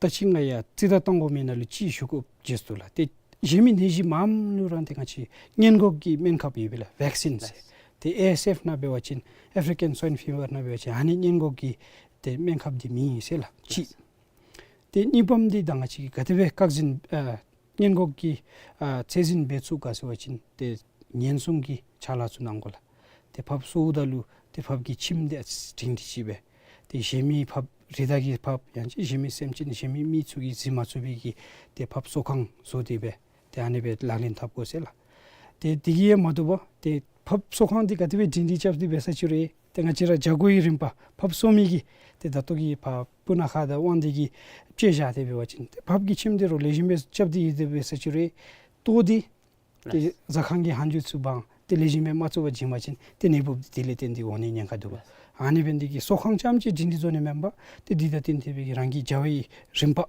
ད་ཅི་ང་ཡང་རྩིས་བདའ་བཏང་དགོ་མི་ནང་ལུ་ཅིག་ཞུ་དགོཔ་བརྗེད་སོང་ལགས། ཏེ་གཞན་མི་ནད་གཞི་མངམ་ལུ་ར་ཏེ་ང་བཅས་སྔོན་འགོག་གི་སྨན་ཁབ་ཡོད་པས་ལགས། ཝེག་སིན་ཟེར། ལགས། ཏེ་ཨེ་ཨེས་ཨེཕ་ནང་འབད་བ་ཅིན་ཨེ་ཕི་རི་ཀན་སོའིན་ཕི་བར་ནང་འབད་བ་ཅིན་ཨ་ནི་སྔོན་འགོག་གི་ཏེ་སྨན་ཁབ་འདི་མེད་ཟེར་ལགས། ཅིག། ལགས། ཏེ་གཉིས་པམ་འདི་ད་ང་བཅས་ཀྱིས་ག་དེ་སྦེ་བཀག་འཛིན་ཨ་སྔོན་འགོག་གི་ཨ་ཚད་འཛིན་འབད་ཚུགས་ག་ཟེར་བ་ཅིན་ཏེ་ཉེན་སྲུང་གི་ཅ་ལ་ཚུ་གནང་དགོ་ལགས། ཏེ་ཕགཔ་གསོཝ་ད་ལུ་ཏེ་ཕགཔ་གི་ཁྱིམ་འདི་སྒྲིང་སྒྲི་ཅིག་སྦེ་ཏེ་གཞན་མི་ཕགཔ་རི་དྭགས་ཀྱི་ཕགཔ་ཡང་ཅིན་གཞན་མི་སེམས་ཅན་གཞན་མི་མི་ཚུ་གིས་གཟིགས་མ་ཚུགས་པའི་གི་ཏེ་ཕགཔ་གསོ་ཁང་བཟོ་སྟེ་སྦེ་ཏེ་ཨ་ནི་སྦེ་ལག་ལེན་འཐབ་དགོ་ཟེར་ལགས། ཏེ་དེ་གིས་ཡང་མ་དོ་བར་ཏེ་ཕགཔ་གསོ་ཁང་འདི་ག་དེ་སྦེ་སྒྲིང་སྒྲི་རྐྱབ་སྟེ་འབད་ས་ཅིག་རུང་ཏེ་ང་བཅས་ར་བྱ་སྒོའི་རིམ་པ་ཕགཔ་གསོ་མི་གི་ཏེ་ད་ལྟོ་གི་ཕར་སྤུ་ན་ཁ་དང་དབང་འདུས་ཀྱིས་དཔྱད་བཞག་སྟེ་འབད་བ་ཅིན་ཏེ་ཕགཔ་གི་ཁྱིམ་འདི་རུང་ལེགས་ཤོམ་སྦེ་རྐྱབ་སྟེ་ཡོད་དེ་འབད་ས་ཅིག་རུང་ལྟོ་འདི་ཏེ་ཟ་ཁང་གི་ཧན་ཇུ་ཚུ་བང་ཏེ་ལེགས་ཤོམ་སྦེ་མ་བཙུགས་པར་བྱིན་པ་ཅིན་ཏེ་ནད་འབུཔ་འདི་དེ་ལས་བརྟེན་ཏེ་འོང་ནི་ཉེན་ཁ་འདུག་པ། ཨ་ནི་འབད་ནི་དེ་གིས་གསོ་ཁང་རྐྱངམ་ཅིག་སྒྲིང་སྒྲི་བཟོ་ནི་མེན་པར་ཏེ་འདི་དང་བསྟུན་ཏེ་སྦེ་གི་རང་གི་བྱ་བའི་རིམ་པ་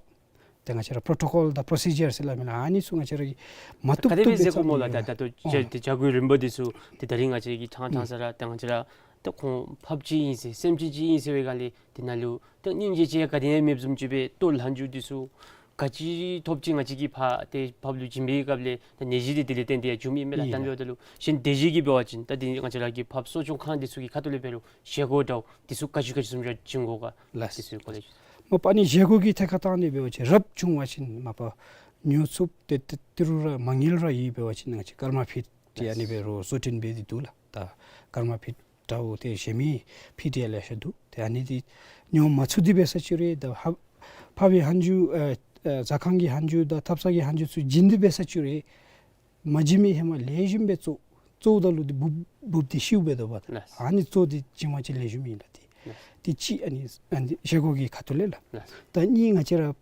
ཏེ་ང་བཅས་ར་པོརོ་ཊོ་ཀོལ་དང་པོརོ་སི་ཇར་ཟེར་སླབ་མས་ལགས། ཨ་ནི་ཚུ་ང་བཅས་ར་གིས་མ་བཏུབ་ག་དེ་སྦེ་བཏུབ་སྦེ་ཟེར་དགོཔ་སྨོ་ལགས། བརྩམས་ཏེ་ཡོད། ད་ལྟོ་ཨོ་ཏེ་བྱ་སྒོའི་རིམ་པ་འདི་ཚུ་ཏེ་ད་རིས་ང་བཅས་ཀྱིས་ཕྲང་ཕྲང་ས་ར་ཏེ་ང་བཅས་ར་ཏེ་ཁོང་ཕབ་ཅི་ཨིན་ཟེར་སེམས་ཅན་ཅིག་ཨིན་ཟེར་བའི་སྒང་ལས་དེ་ནང་ལུ་ཏེ་སྙིང་རྗེ་ཅིག་ག་དེ་ཡང་མེདཔ་བཟུམ་ཅིག་སྦེ་ལྟོ་ལྷག་འགྱོ་འདི་ཚུ་ག་ཅི་ཐོབ་ཅི་ང་བཅས་ཀྱིས་ཕར་ཏེ་ཕབ་ལུ་བྱིན་པའི་སྐབས་ལས་ཏེ་ནད་གཞི་འདི་དེ་ལས་བརྟེན་ཏེ་ཡང་བྱུངམ་ཨིན་མས་ལགས། ཨིན། ད་ལྟོ་ད་ལུ་གཞན་སྡེ་བཞི་གི་འབད་བ་ཅིན་ད་འདི་ང་བཅས་ར་གི་ཕབ་གསོ་སྐྱོང་ཁང་འདི་ཚུ་གི་ཁ་ཐུག་ལས་འབད་རུང་བཞེས་སྒོ་འདྲཝ་འདི་ཚུ་ག་ཅི་ག་ཅི་བཟུམ་ར་བྱིན་དགོ་ག། ལགས། འདི་ཚུ་གི་སྐོར་ལས། མ་པ་ནི་བཞེས་སྒོ་གི་ཐད་ཁར་བཏང་ནི་འབད་བ་ཅིན་རབ་བྱུང་བ་ཅིན་མ་པ་ཉོ་ཚུགསཔ་ཏེ་ཏེ་ཏི་རུ་ར་མ་དངུལ་ར་ཡོད་པ་ཅིན་ང་བཅས་ཀརྨ་ཕིཌ་ཏེ་ཨ་ནི་སྦེ་ར་བཟོ་སྐྲུན་འབད་དེ་འདུག་ལགས། ད་ཀརྨ་ཕིཌ་འདྲཝ་ཏེ་གཞན་མི་ཕིཌ་ཡང་ལེ་ཤ་འདུག། ཏེ་ཨ་ནི་འདི་ཉོ་མ་ཚུགས་ཏེ་འབད་ས་ཅིག་རུང་ད་ཕབ་ཕབ་པའི་ཧན་ཇུ་ཨ་ཨ་ཟ་ཁང་གི་ཧན་ཇུ་དང་ཐབ་ཚང་གི་ཧན་ཇུ་ཚུ་བྱིན་ཏེ་འབད་ས་ཅིག་རུང་མ་བྱིན་མི་ཧེ་མ་ལེགས་ཤོམ་སྦེ་བཙོ་བཙོཝ་ད་ལུ་འདི་འབུཔ་འབུཔ་འདི་ཤིཝ་སྦེ་འདུག་པ། ལགས། ཨ་ནི་བཙོ་སྟེ་བྱིན་པ་ཅིན་ལེགས་ཤོམ་ཨིན་ལགས། ཏེ་ལགས། ཏེ་གཅིག་ཨ་ནི་ཨ་ནི་བཞེས་སྒོ་གི་ཁ་ཐུག་ལས་ལགས། ལགས། ད་གཉིས་ང་བཅས་ར་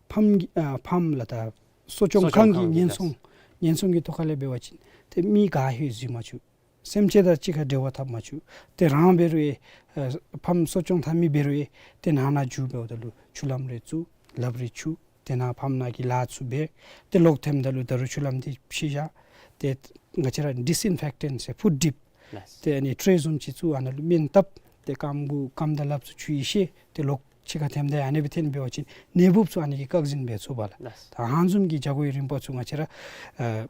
ཕམ་གྱི་ཨ་ཕམ་ལགས། ད་གསོ་སྐྱོང་གསོ་སྐྱོང་ཁང་གི་ཁང་གི་ཉེན་ལགས། སྲུང་ཉེན་སྲུང་གི་ཐོག་ཁ་ལས་འབད་བ་ཅིན་ཏེ་མི་ག་ཧེ་འཛུལ་མ་བཅུག། སེམས་ཅན་དང་གཅིག་ཁར་འབྲེལ་བ་འཐབ་མ་བཅུག། ཏེ་རང་འབད་རུང་ཨེ་ཨ་ཕམ་གསོ་སྐྱོང་འཐབ་མི་འབད་རུང་ཨེ་ཏེ་ནང་ན་འཛུལ་འབདཝ་ད་ལུ་ཆུ་ལམ་རེ་བཙུགས། ལགཔ་རེ་འཁྱུ། ཏེ་ནཱ་ཕམ་ནང་གི་ལཱ་ཚུ་འབད། ཏེ་ལོག་ཐོནམ་ད་ལུ་ད་རུང་ཆུ་ལམ་འདི་ཕྱེ་བཞག། ཏེ་ང་བཅས་ར་ཌིསི་ཨིན་ཕེཀ་ཊེནཊ་ཟེར་ཕུཊ་ཌིཔ། ལགས། ཏེ་ཨ་ནི་ཊྲེ་བཟུམ་ཅིག་བཙུགས། ཨ་ནཱ་ལུ་སྨན་བཏབ། ཏེ་རྐངམ་གུ་རྐངམ་དང་ལགཔ་ཚུ་འཁྱུ་ཡི་ཤེས། ཏེ་ལོག་ཕྱི་ཁར་ཐོནམ་ད་ཨ་ནི་སྦེ་ཐོན་འབད་བ་ཅིན་ནད་འབུཔ་ཚུ་ཨ་ནི་གིས་བཀག་འཛིན་འབད་ཚུགས་པས་ལགས། ལགས། ད་ཨ་ནི་བཟུམ་གྱི་བྱ་སྒོའི་རིམ་པ་ཚུ་ང་བཅས་ར་ཨ་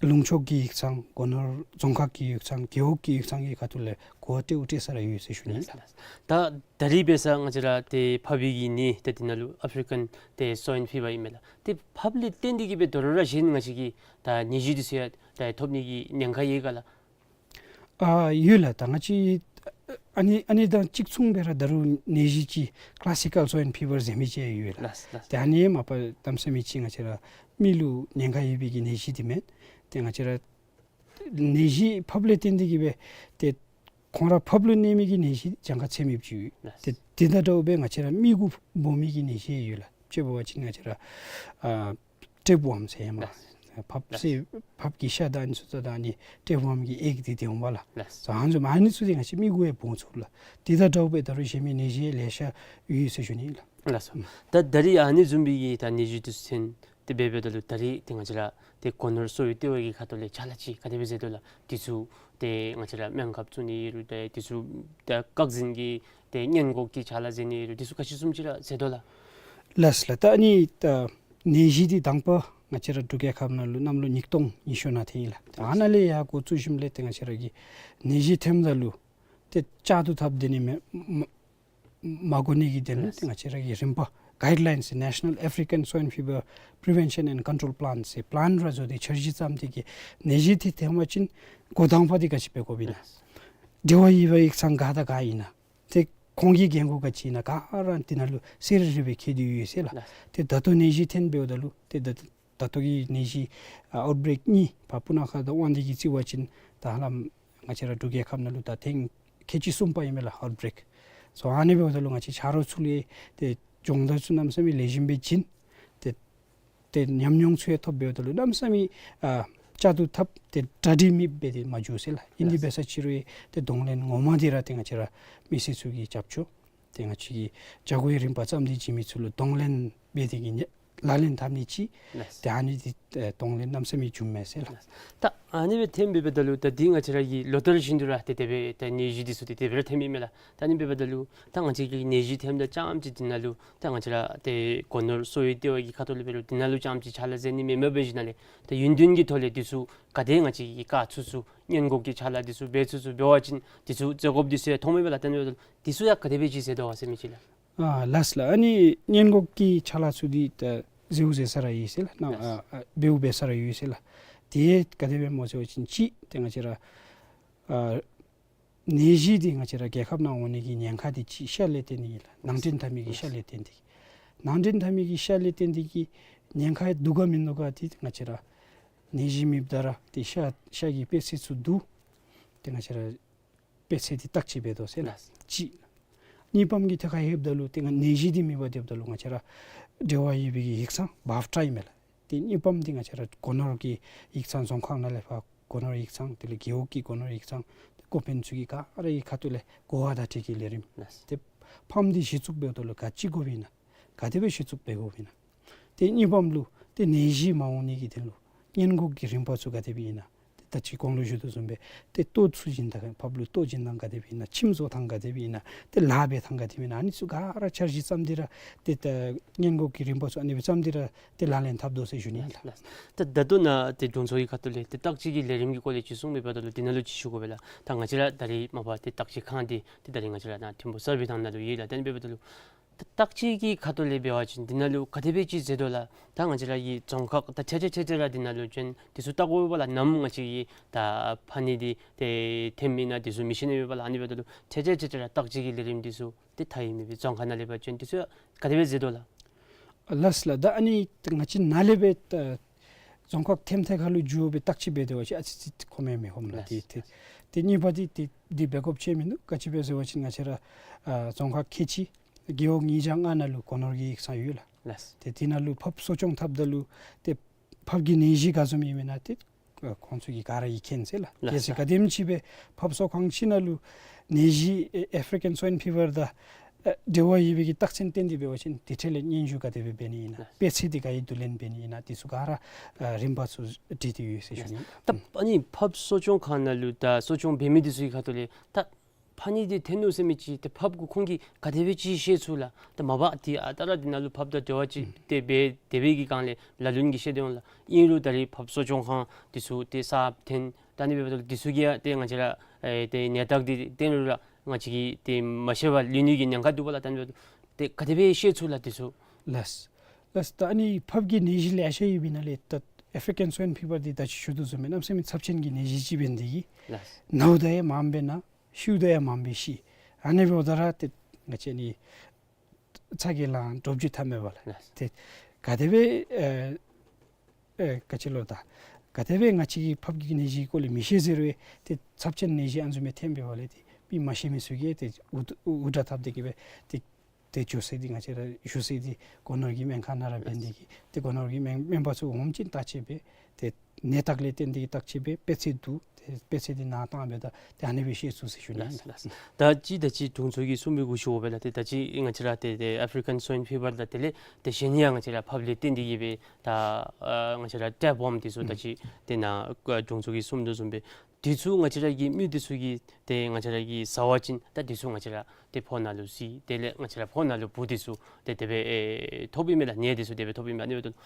ལུང་ཕྱོགས་ཀྱི་ཡིག་ཚང་། སྒོ་ནོར་རྫོང་ཁག་གི་ཡིག་ཚང་། རྒེད་འོག་གི་ཡིག་ཚང་གི་ཁ་ཐུག་ལས་གོ་བ་སྤྲོ་སྤྲོ་ས་ར་ཡོད་ཟེར་ཞུ་ནི་ཨིན་ལགས། ད་ད་རིས་འབད་ས་ང་བཅས་ར་ཏེ་ཕགཔ་གི་ནད་ཏེ་འདི་ནང་ལུ་ཨཕ་རི་ཀན་ཏེ་སོའིན་ཕི་བར་ཨིན་མས་ལགས། ཏེ་ཕགཔ་ལས་བརྟེན་ཏེ་གིས་སྦེ་དོ་རུང་ར་གཞན་ང་བཅས་ཀྱི་ད་ནད་གཞི་འདི་ཚུ་ཡང་ད་ཐོབ་ནི་གི་ཉེན་ཁ་ཡོད་ག་ལགས། ཨ་ཡོད་ལགས། ད་ང་བཅས་ཨ་ནི་ཨ་ནི་དང་གཅིག་མཚུངས་སྦེ་ར་ད་རུང་ནད་གཞི་ཅིག་ཀི་ལཱ་སི་ཀལ་སོའིན་ཕི་བར་ཟེར་མི་ཅིག་ཡོད་ལགས། ལགས་ལགས། ཏེ་ཨ་ནི་མ་པ་གནམ་མེད་ས་མེད་ཅིག་ང་བཅས་ར་མི་ལུ་ཉེན་ཁ་ཡོད་པའི་གི་ནད་གཞི་འདི་མེན། ཏེ་ང་བཅས་ར་ནད་གཞི་ཕགཔ་ལས་བརྟེན་ཏེ་གིས་སྦེ་ཏེ་ཁོང་ར་ཕགཔ་ལུ་གནོད་མི་གི་ནད་གཞི་གྱངས་ཁ་ཚད་མེདཔ་ཅིག་ཡོད། ལགས། ཏེ་དེ་དང་འདྲཝ་སྦེ་ང་བཅས་ར་མི་གུ་འབོ་མི་གི་ནད་གཞི་ཡོད་ལགས། དཔྱེ་འབད་བ་ཅིན་ང་བཅས་ར་ཨ་ཊེབ་ཝོརམ་ཟེར་ཡ་མས། ལགས། ཕགཔ་ལགས། སི་ཕགཔ་གི་ཤ་དང་ཨ་ནི་ཚུ་དང་ཨ་ནི་ཊེབ་ཝོརམ་གྱི་ཨེག་འདི་འདི་འོང་པས་ལགས། ལགས། སོ་ཨ་ནི་བཟུམ་ཨ་ནི་ཚུ་འདི་ང་བཅས་མི་གུ་ཡང་འབོ་ཚུགས་ལགས། དེ་དང་འདྲཝ་སྦེ་ད་རུང་གཞན་མི་ནད་གཞི་ལེ་ཤ་ཡོད་ཟེར་ཞུ་ནི་ལགས། ལགས་སོ། ད་ད་རིས་ཨ་ནི་བཟུམ་སྦེ་གི་ད་ནད་གཞི་འདི་ཚུ་ཐོན་ཏེ་འབད་འབདཝ་ད་ལུ་ད་རིས་ཏེ་ང་བཅས་ར་ཏེ་སྒོ་ནོར་གསོ་བའི་ལྟེ་བ་གི་ཁ་ཐུག་ལས་ཕྱག་ལཱ་ཅིག་ག་དེ་སྦེ་མཛད་དོ་ལགས། འདི་ཚུ་ཏེ་ང་བཅས་ར་སྨན་ཁབ་བཙུགས་ནི་ཨིན་རུང་ཏེ་འདི་ཚུ་ད་བཀག་འཛིན་གྱི་ཏེ་སྔོན་འགོག་གི་ཕྱག་ལཱ་མཛད་ནི་ཨིན་རུང་འདི་ཚུ་ག་ཅི་བཟུམ་ཅིག་ར་མཛད་དོ་ལགས། ལགས་ལགས། ད་ཨ་ནི་ད་ནད་གཞི་འདི་དང་པ་ང་བཅས་ར་འབྲུག་རྒྱལ་ཁབ་ནང་ལུ་གནམ་ལོ་ཉིས་སྟོང་ཉི་ཤུ་ནང་ཐོན་ཡི་ལགས། ད་ཨ་ནཱ་ལས་ཡར་འགོ་བཙུགས་ཞིནམ་ལས་ཏེ་ང་བཅས་ར་གིས་ནད་གཞི་ཐོནམ་ད་ལུ་ཏེ་བཅག་ཏུ་འཐབ་སྡོད་ནི་མེན་མ་མ་དགོ་ནི་གི་དོན་ལུ་ཏེ་ང་བཅས་ར་གི་རིམ་པ་གའིཌ་ལའིནསི་ནེ་ཤ་ནཱལ་ཨཕ་རི་ཀན་སོའིན་ཕི་བར་པི་རི་ཝེན་ཤཱན་ཨེནཌ་ཀོན་ཊོལ་པི་ལཱན་ཟེར་པི་ལཱན་ར་བཟོ་སྟེ་འཆར་གཞི་བརྩམས་ཏེ་གིས་ནད་གཞི་འདི་ཐོན་པ་ཅིན་འགོ་དང་པ་འདི་ག་ཅི་འབད་དགོཔ་ཨིན་ན། འབྲེལ་བ་ཡོད་པའི་ཡིག་ཚང་ག་དང་ག་ཨིན་ན། ཏེ་ཁོང་གི་འགན་ཁུར་ག་ཅི་ཨིན་ན་ག་ར་འདི་ནང་ལུ་གསལ་རི་རི་སྦེ་བཀོད་དེ་ཡོད་ཟེར་ལགས། ལགས། ཏེ་ད་ལྟོ་ནད་གཞི་ཐོན་འབདཝ་ད་ལུ་ཏེ་ད་ད་ལྟོ་གི་ནད་གཞི་ཨ་ཨའུཊ་བྷི་རེཀ་གཉིས་ཕར་སྤུ་ན་ཁ་དང་དབང་འདུས་ཀྱིས་རྩིས་པ་ཅིན་ད་ཧ་ལམ་ང་བཅས་ར་འབྲུག་རྒྱལ་ཁབ་ནང་ལུ་ད་ཐེངས་ཁལ་གཅིག་གསུམ་པ་ཨིན་མས་ལགས་ཨའུཊ་བྷི་རེཀ། སོ་ཨ་ནི་འབདཝ་ད་ལུ་ང་བཅས་ཆ་རོགས་ཚུ་ལས་ཏེ་སྦྱོང་བརྡར་ཚུ་གནམ་མེད་ས་མེད་ལེགས་ཤོམ་སྦེ་བྱིན། ཏེ་ཏེ་ཉམས་མྱོང་ཚུ་ཡང་ཐོབ་འབདཝ་ད་ལུ་གནམ་མེད་ས་མེད་ཨ་བཅག་ཏུ་འཐབ་སྟེ་གྲ་སྒྲིག་མེདཔ་སྦེ་ཏེ་མ་འགྱོ་ཟེར་ལགས། ཨིན་ཏེ་ལགས། འབད་ས་ཅིག་རུང་ཏེ་གདོང་ལེན་ངོ་མ་འདི་ར་ཏེ་ང་བཅས་ར་མི་སེར་ཚུ་གིས་རྒྱབ་སྐྱོར་ཏེ་ང་བཅས་ཀྱི་བྱ་སྒོའི་རིམ་པ་བརྩམས་ཏེ་བྱིན་མི་ཚུ་ལུ་གདོང་ལེན་འབད་དེ་གིས་ནི་ལག་ལེན་འཐབ་ནི་ཅིག། ལགས། ཏེ་ཨ་ནི་འདི་ཨེ་གདོང་ལེན་གནམ་མེད་ས་མེད་བྱུངམ་མས་ཟེར་ལགས། ལགས། ད་ཨ་ནི་སྦེ་ཐོན་འབདཝ་ད་ལུ་ད་འདི་ང་བཅས་ར་གི་ལོ་ལྟར་བཞིན་དུ་ར་ཏེ་དེ་སྦེ་ད་ནད་གཞི་འདི་ཚུ་ཏེ་དེ་སྦེ་ར་ཐོནམ་ཨིན་མས་ལགས། ད་ཨ་ནི་འབདཝ་ད་ལུ་ད་ང་བཅས་ཀྱི་ནད་གཞི་ཐོནམ་ད་རྐྱངམ་ཅིག་འདི་ནང་ལུ་ད་ང་བཅས་ར་ཏེ་སྒོ་ནོར་གསོ་བའི་ལྟེ་བ་གི་ཁ་ཐུག་ལས་འབད་རུང་འདི་ནང་ལུ་རྐྱངམ་ཅིག་ཕྱག་ལཱ་མཛད་ནི་མེན་མས། འབད་ཞིནམ་ལས་ད་ཡུན་བདུན་གྱི་ཐོག་ལས་འདི་ཚུ་ག་དེ་ང་བཅས་ཀྱིས་བཀག་ཚུགས་ཚུགས་སྔོན་འགོག་གི་ཕྱག་ལཱ་འདི་ཚུ་འབད་ཚུགས་ཚུགས་འབད་བ་ཅིན་འདི་ཚུ་མཛད་དགོཔ་འདི་ཚུ་ཡང་མཐོངམ་ཨིན་མས་ལགས། ད་ཨ་ནི་འབདཝ་ད་ལུ་འདི་ཚུ་ཡང་ག་དེ་སྦེ་ཅིག་མཛད་དོ་ག་ཟེར་མི་ཅིག་ལགས། ཨ་ལགས་ལགས། ཨ་ནི་སྔོན་འགོག་གི་ཕྱག་ལཱ་ཚུ་འདི་ད་མཛདཔ་མཛད་ས་ར་ཡོད་ཟེར་ལགས། ནང་ལགས། ཨ་ཨ་འབདཝ་འབད་ས་ར་ཡོད་ཟེར་ལགས། དེ་ག་དེ་སྦེ་སྨོ་ཟེར་བ་ཅིན་གཅིག་ཏེ་ང་བཅས་ར་ཨ་ནད་གཞི་འདི་ང་བཅས་ར་རྒྱལ་ཁབ་ནང་འོང་ནི་གི་ཉེན་ཁ་འདི་གཅིག་ཤ་ལས་བརྟེན་ཏེ་གིས་ལགས། ནང་འདྲེན་འཐབ་མི་གི་ཤ་ལས་བརྟེན་ཏེ་གིས། ནང་འདྲེན་འཐབ་མི་གི་ཤ་ལས་བརྟེན་ཏེ་གིས་ཉེན་ཁ་འདུག་ག་མིན་འདུག་ག་འདི་ང་བཅས་ར་ནད་གཞི་མེདཔ་ད་ར་ཏེ་ཤ་ཤ་གི་པད་ཚལ་ཚུ་བསྡུ་སྟེ་ང་བཅས་ར་པད་ཚལ་འདི་བརྟག་དཔྱད་འབད་དོ་ཟེར་ལགས། ལགས། གཅིག། གཉིས་པམ་གྱི་ཐད་ཁར་ལྷོདཔ་ད་ལུ་ཏེ་ང་ནད་གཞི་འདི་མེདཔ་སྡོདཔ་ད་ལུ་ང་བཅས་ར་འབྲེལ་བ་ཡོད་པའི་གི་ཡིག་ཚང་བཱབ་ཊ་ཨིན་མས་ལགས། ཏེ་གཉིས་པམ་འདི་ང་བཅས་ར་སྒོ་ནོར་གྱི་ཡིག་ཚང་རྫོང་ཁག་ནང་ལས་ཕར་སྒོ་ནོར་ཡིག་ཚང་དེ་ལས་རྒེད་འོག་གི་སྒོ་ནོར་ཡིག་ཚང་ཏེ་འགོ་དཔོན་ཚུ་གི་ག་ར་གི་ཁ་ཐུག་ལས་གོ་བ་བརྡ་སྤྲོད་ཀྱི་ལས་རིམ། ལགས། ཏེ་ཕམ་འདི་གཞི་བཙུགས་འབདཝ་ད་ལུ་ག་ཅི་དགོཔ་ཨིན་ན། ག་དེ་སྦེ་གཞི་བཙུགས་འབད་དགོཔ་ཨིན་ན། ཏེ་གཉིས་པམ་ལུ་ཏེ་ནད་གཞི་མ་འོང་ནི་གི་དོན་ལུ་སྔོན་འགོག་གི་རིམ་པ་ཚུ་ག་དེ་སྦེ་ཨིན་ན། ཏེ་ད་ཅི་གོང་ལུ་ཞུ་དོ་བཟུམ་སྦེ་ཏེ་ལྟོ་ཚུ་བྱིན་ད་ཕགཔ་ལུ་ལྟོ་བྱིན་ཐངས་ག་དེ་སྦེ་ཨིན་ན། ཁྱིམ་བཟོ་ཐངས་ག་དེ་སྦེ་ཨིན་ན། ཏེ་ལཱ་འབད་ཐངས་ག་དེ་སྦེ་ཨིན་ན། ཨ་ནི་ཚུ་ག་ར་འཆར་གཞི་བརྩམས་ཏེ་ར་ཏེ་ད་སྔོན་འགོག་གི་རིམ་པ་ཚུ་ཨ་ནི་སྦེ་བརྩམས་ཏེ་ར་ཏེ་ལག་ལེན་འཐབ་དོ་ཟེར་ཞུ་ནི་ཨིན་ལགས། ལགས། ད་ད་ལྟོ་ནཱ་ཏེ་དྲུང་འཚོ་གི་ཁ་ཐུག་ལས་ཏེ་བརྟག་དཔྱད་ཀྱི་ལས་རིམ་གྱི་སྐོར་ལས་ཅིག་གསུངས་མི་འབདཝ་ད་ལུ་འདི་ནང་ལུ་ཅིག་ཞུ་དགོ་པས་ལགས། ད་ང་བཅས་ར་ད་རེས་མ་པ་ཏེ་བརྟག་དཔྱད་ཁང་འདི་ཏེ་ད་རེས་ང་བཅས་ར་ནཱ་ཐིམ་ཕུ་གསར་སྤེལ་ཐང་ནང་ལུ་ཡོད་ལགས། ད་ཨ་ནི་འབདཝ་ད་ལུ་ད་བརྟག་དཔྱད་ཀྱི་ཁ་ཐུག་ལས་འབད་བ་ཅིན་འདི་ནང་ལུ་ག་དེ་སྦེ་ཅིག་མཛད་དོ་ལགས། ད་ང་བཅས་ར་གི་རྫོང་ཁག་ད་ཁྲེ་ཁྲེ་ཁྲེ་ཁྲེ་ར་འདི་ནང་ལུ་བྱོན་འདི་ཚུ་བལྟ་དགོ་པས་ལགས། ནམ་ང་བཅས་ཀྱིས་ད་ཕག་ནད་འདི་ཏེ་ཐོནམ་ཨིན་ན་འདི་ཚུ་མི་ཤེས་ནི་ཡོད་པས་ལགས། ཨ་ནི་འབདཝ་ད་ལུ་ཁྲེ་ཁྲེ་ཁྲེ་ཁྲེ་ར་བརྟག་དཔྱད་ཀྱི་ལས་རིམ་འདི་ཚུ་ཏེ་མཐའ་ཡས་མི་སྦེ་རྫོང་ཁག་ནང་ལས་ཕར་བྱོན་འདི་ཚུ་ག་དེ་སྦེ་མཛད་དོ་ལགས། ལགས་ལགས། ད་ཨ་ནི་ང་བཅས་ནཱ་ལས་སྦེ་ད་རྫོང་ཁག་ཐེམ་ཐེ་ཁ་ལུ་འགྱོ་སྦེ་བརྟག་དཔྱད་འབད་དེ་བ་ཅིན་ཨ་ཙི་ཙི་ཁོམ་མེད་མི་ཁོམ་ལགས། ལགས། ཏེ་ཏེ་ཏེ་གཉིས་པ་འདི་ཏེ་འདི་འབད་དགོཔ་ཅིག་མིན་འདུག། ག་ཅི་སྦེ་ཟེར་བ་ཅིན་ང་བཅས་ར་ཨ་རྫོང་ཁག་ཁལ་གཅིག་རྒེད་འོག་ཉིས་བརྒྱ་ལྔ་ནང་ལུ་སྒོ་ནོར་གྱི་ཡིག་ཚང་ཡོད་ལགས། ལགས། ཏེ་དེ་ནང་ལུ་ཕགཔ་གསོ་སྐྱོང་འཐབ་ད་ལུ་ཏེ་ཕགཔ་གི་ནད་གཞི་ག་བཟུམ་ཨིན་མེན་ན་ཏེ་ཨ་ཁོང་ཚུ་གིས་ག་ར་གིས་མཁྱེན་ཟེར་ལགས། ལགས། གལ་སྲིད་ག་དེམ་ཅིག་སྦེ་ཕགཔ་གསོ་ཁང་ཅིག་ནང་ལུ་ནད་གཞི་ཨེ་ཨེ་ཕི་རི་ཀན་སུའིན་ཕི་བར་དང་ཨ་འབྲེལ་བ་ཡོད་པའི་གི་རྟགས་མཚན་བསྟན་ཏེ་འབད་བ་ཅིན་དེ་འཕྲལ་ལས་སྙན་ཞུ་ག་དེ་སྦེ་འབད་ནི་ཨིན་ན། ལགས། དཔེ་ཚད་འདི་ག་གིས་བསྡུ་ལེན་འབད་ནི་ཨིན་ན། དེ་ཚུ་ག་ར་ཨ་རིམ་པ་ཚུ་སྒྲིག་སྟེ་ཡོད་ཟེར་ཞུ་ནི། ད་ཨ་ནི་ཕགཔ་གསོ་སྐྱོང་ཁང་ནང་ལུ་ད་གསོ་སྐྱོང་འབད་མི་འདི་ཚུ་གི་ཁ་ཐུག་ལས་ད་ཕག་ནད་འདི་ཐོན་ནུག་ཟེར་མི་ཅིག་ཏེ་ཕགཔ་གུ་ཁོང་གིས་ག་དེ་སྦེ་ཅིག་ཤེས་ཚུགས་ལགས། ད་མ་པ་ཏེ་ཨ་རྟག་ར་འདི་ནང་ལུ་ཕགཔ་དང་འབྲེལ་བ་ཅིག་ཨུམ་ཏེ་འབད་དེ་འབད་གི་སྒང་ལས་ལ་ལུ་གིས་ཤེས་ཏེ་འོང་ལགས། ཨིན་རུང་ད་རེས་ཕགཔ་གསོ་སྐྱོང་ཁང་འདི་ཚུ་ཏེ་གསརཔ་ཐོན་ད་ཨ་ནི་འབདཝ་ད་ལུ་འདི་ཚུ་གིས་ཡང་ཏེ་ང་བཅས་ར་ཨེ་ཏེ་ནད་རྟགས་འདི་བསྟན་རུང་ར་ང་བཅས་ཀྱིས་ཏེ་མ་ཤེས་པར་ལུས་ནི་གི་ཉེན་ཁ་འདུག་པ་ལགས། ད་ཨ་ནི་འབདཝ་ད་ཏེ་ག་དེ་སྦེ་ཤེས་ཚུགས་ལགས་འདི་ཚུ། ལགས། ལགས། ད་ཨ་ནི་ཕགཔ་གི་ནད་གཞི་ལེ་ཤ་ཡོད་པའི་ནང་ལས་ད་ཨེ་ཕི་རི་ཀན་སུའིན་ཕི་བར་འདི་ད་ཅི་ཞུ་དོ་བཟུམ་སྦེ་གནམ་མེད་ས་མེད་ཚབས་ཆེན་གྱི་ནད་གཞི་ཅིག་འབད་ནི་དེ་གིས་ལགས། ནཝ་ད་ཡང་མངམ་སྦེ་ན་ཤིཝ་ད་ཡང་མངམ་སྦེ་ཤི། ཨ་ནི་འབདཝ་ད་ར་ཏེ་ང་བཅས་ནི་ཚ་གྱང་ལངས་འདྲོག་བྱེལ་འཐབ་མས་པ་ལགས། ལགས། ཏེ་ག་དེ་སྦེ་ཨེ་ཨེ་ག་ཅི་ལོ་ད་ག་དེ་སྦེ་ང་བཅས་ཀྱིས་ཕགཔ་གི་ནད་གཞིའི་སྐོར་ལས་མི་ཤེས་ཟེར་རུང་ཏེ་ཚབས་ཆེན་ནད་གཞི་ཨ་ནི་བཟུམ་མའི་ཐོན་པའི་བར་ལས་ཏེ་མི་མ་ཤེས་མི་ཚུ་གིས་ཏེ་འུར་འུར་སྒྲ་འཐབ་སྟེ་གི་སྦེ་ཏེ་ཏེ་བྱོག་ས་འདི་ང་བཅས་ར་བཞུགས་ས་འདི་སྒོ་ནོར་གྱི་སྨན་ཁང་ནང་ར་འབད་ནི་དེ་གིས་ཏེ་སྒོ་ནོར་གྱི་སྨན་སྨན་པ་ཚུ་འོངམ་ཅིག་བརྟག་དཔྱད་འབད། ཏེ་ནད་རྟགས་ལས་བརྟེན་ཏེ་གི་བརྟག་དཔྱད་འབད། དཔེ་ཚད་བསྡུ། ཏེ་དཔེ་ཚད་འདི་ནཱ་བཏང་སྦེ་ད་ཏེ་ཨ་ནི་སྦེ་ཤེས་ཚུགས་ཟེར་ཞུ་ནི་ཨིན། ལགས་ལགས། ད་ཅི་ད་ཅི་དྲུང་འཚོ་གིས་གསུངས་པའི་གུ་ཞུ་བ་ལགས། ཏེ་ད་ཅི་ང་བཅས་ར་ཏེ་ཏེ་ཨེ་ཕི་རི་ཀན་སུའིན་ཕི་བར་དང་དེ་ལས་ཏེ་གཞན་ཡང་ང་བཅས་ར་ཕགཔ་ལས་བརྟེན་ཏེ་གི་སྦེ་ད་ཨ་ང་བཅས་ར་ཊེབ་ཝོརམ་འདི་ཚུ་ད་ཅི་ཏེ་ནཱ་ཨ་དྲུང་འཚོ་གིས་གསུངས་དོ་བཟུམ་སྦེ་འདི་ཚུ་ང་བཅས་ར་གི་མི་འདི་ཚུ་གིས་ཏེ་ང་བཅས་ར་གིས་ཟ་བ་ཅིན་ད་འདི་ཚུ་ང་བཅས་ར་ཏེ་ཕོཝ་ནང་ལུ་སི་དེ་ལས་ང་བཅས་ར་ཕོཝ་ནང་ལུ་བུ་འདི་ཚུ་ཏེ་དེ་སྦེ་ཨེ་ཐོབ་ཨིན་མས་ལགས། ནད་འདི་ཚུ་དེ་སྦེ་ཐོབ་ཨིན་མས། ཨ་ནི་འབདཝ་ད་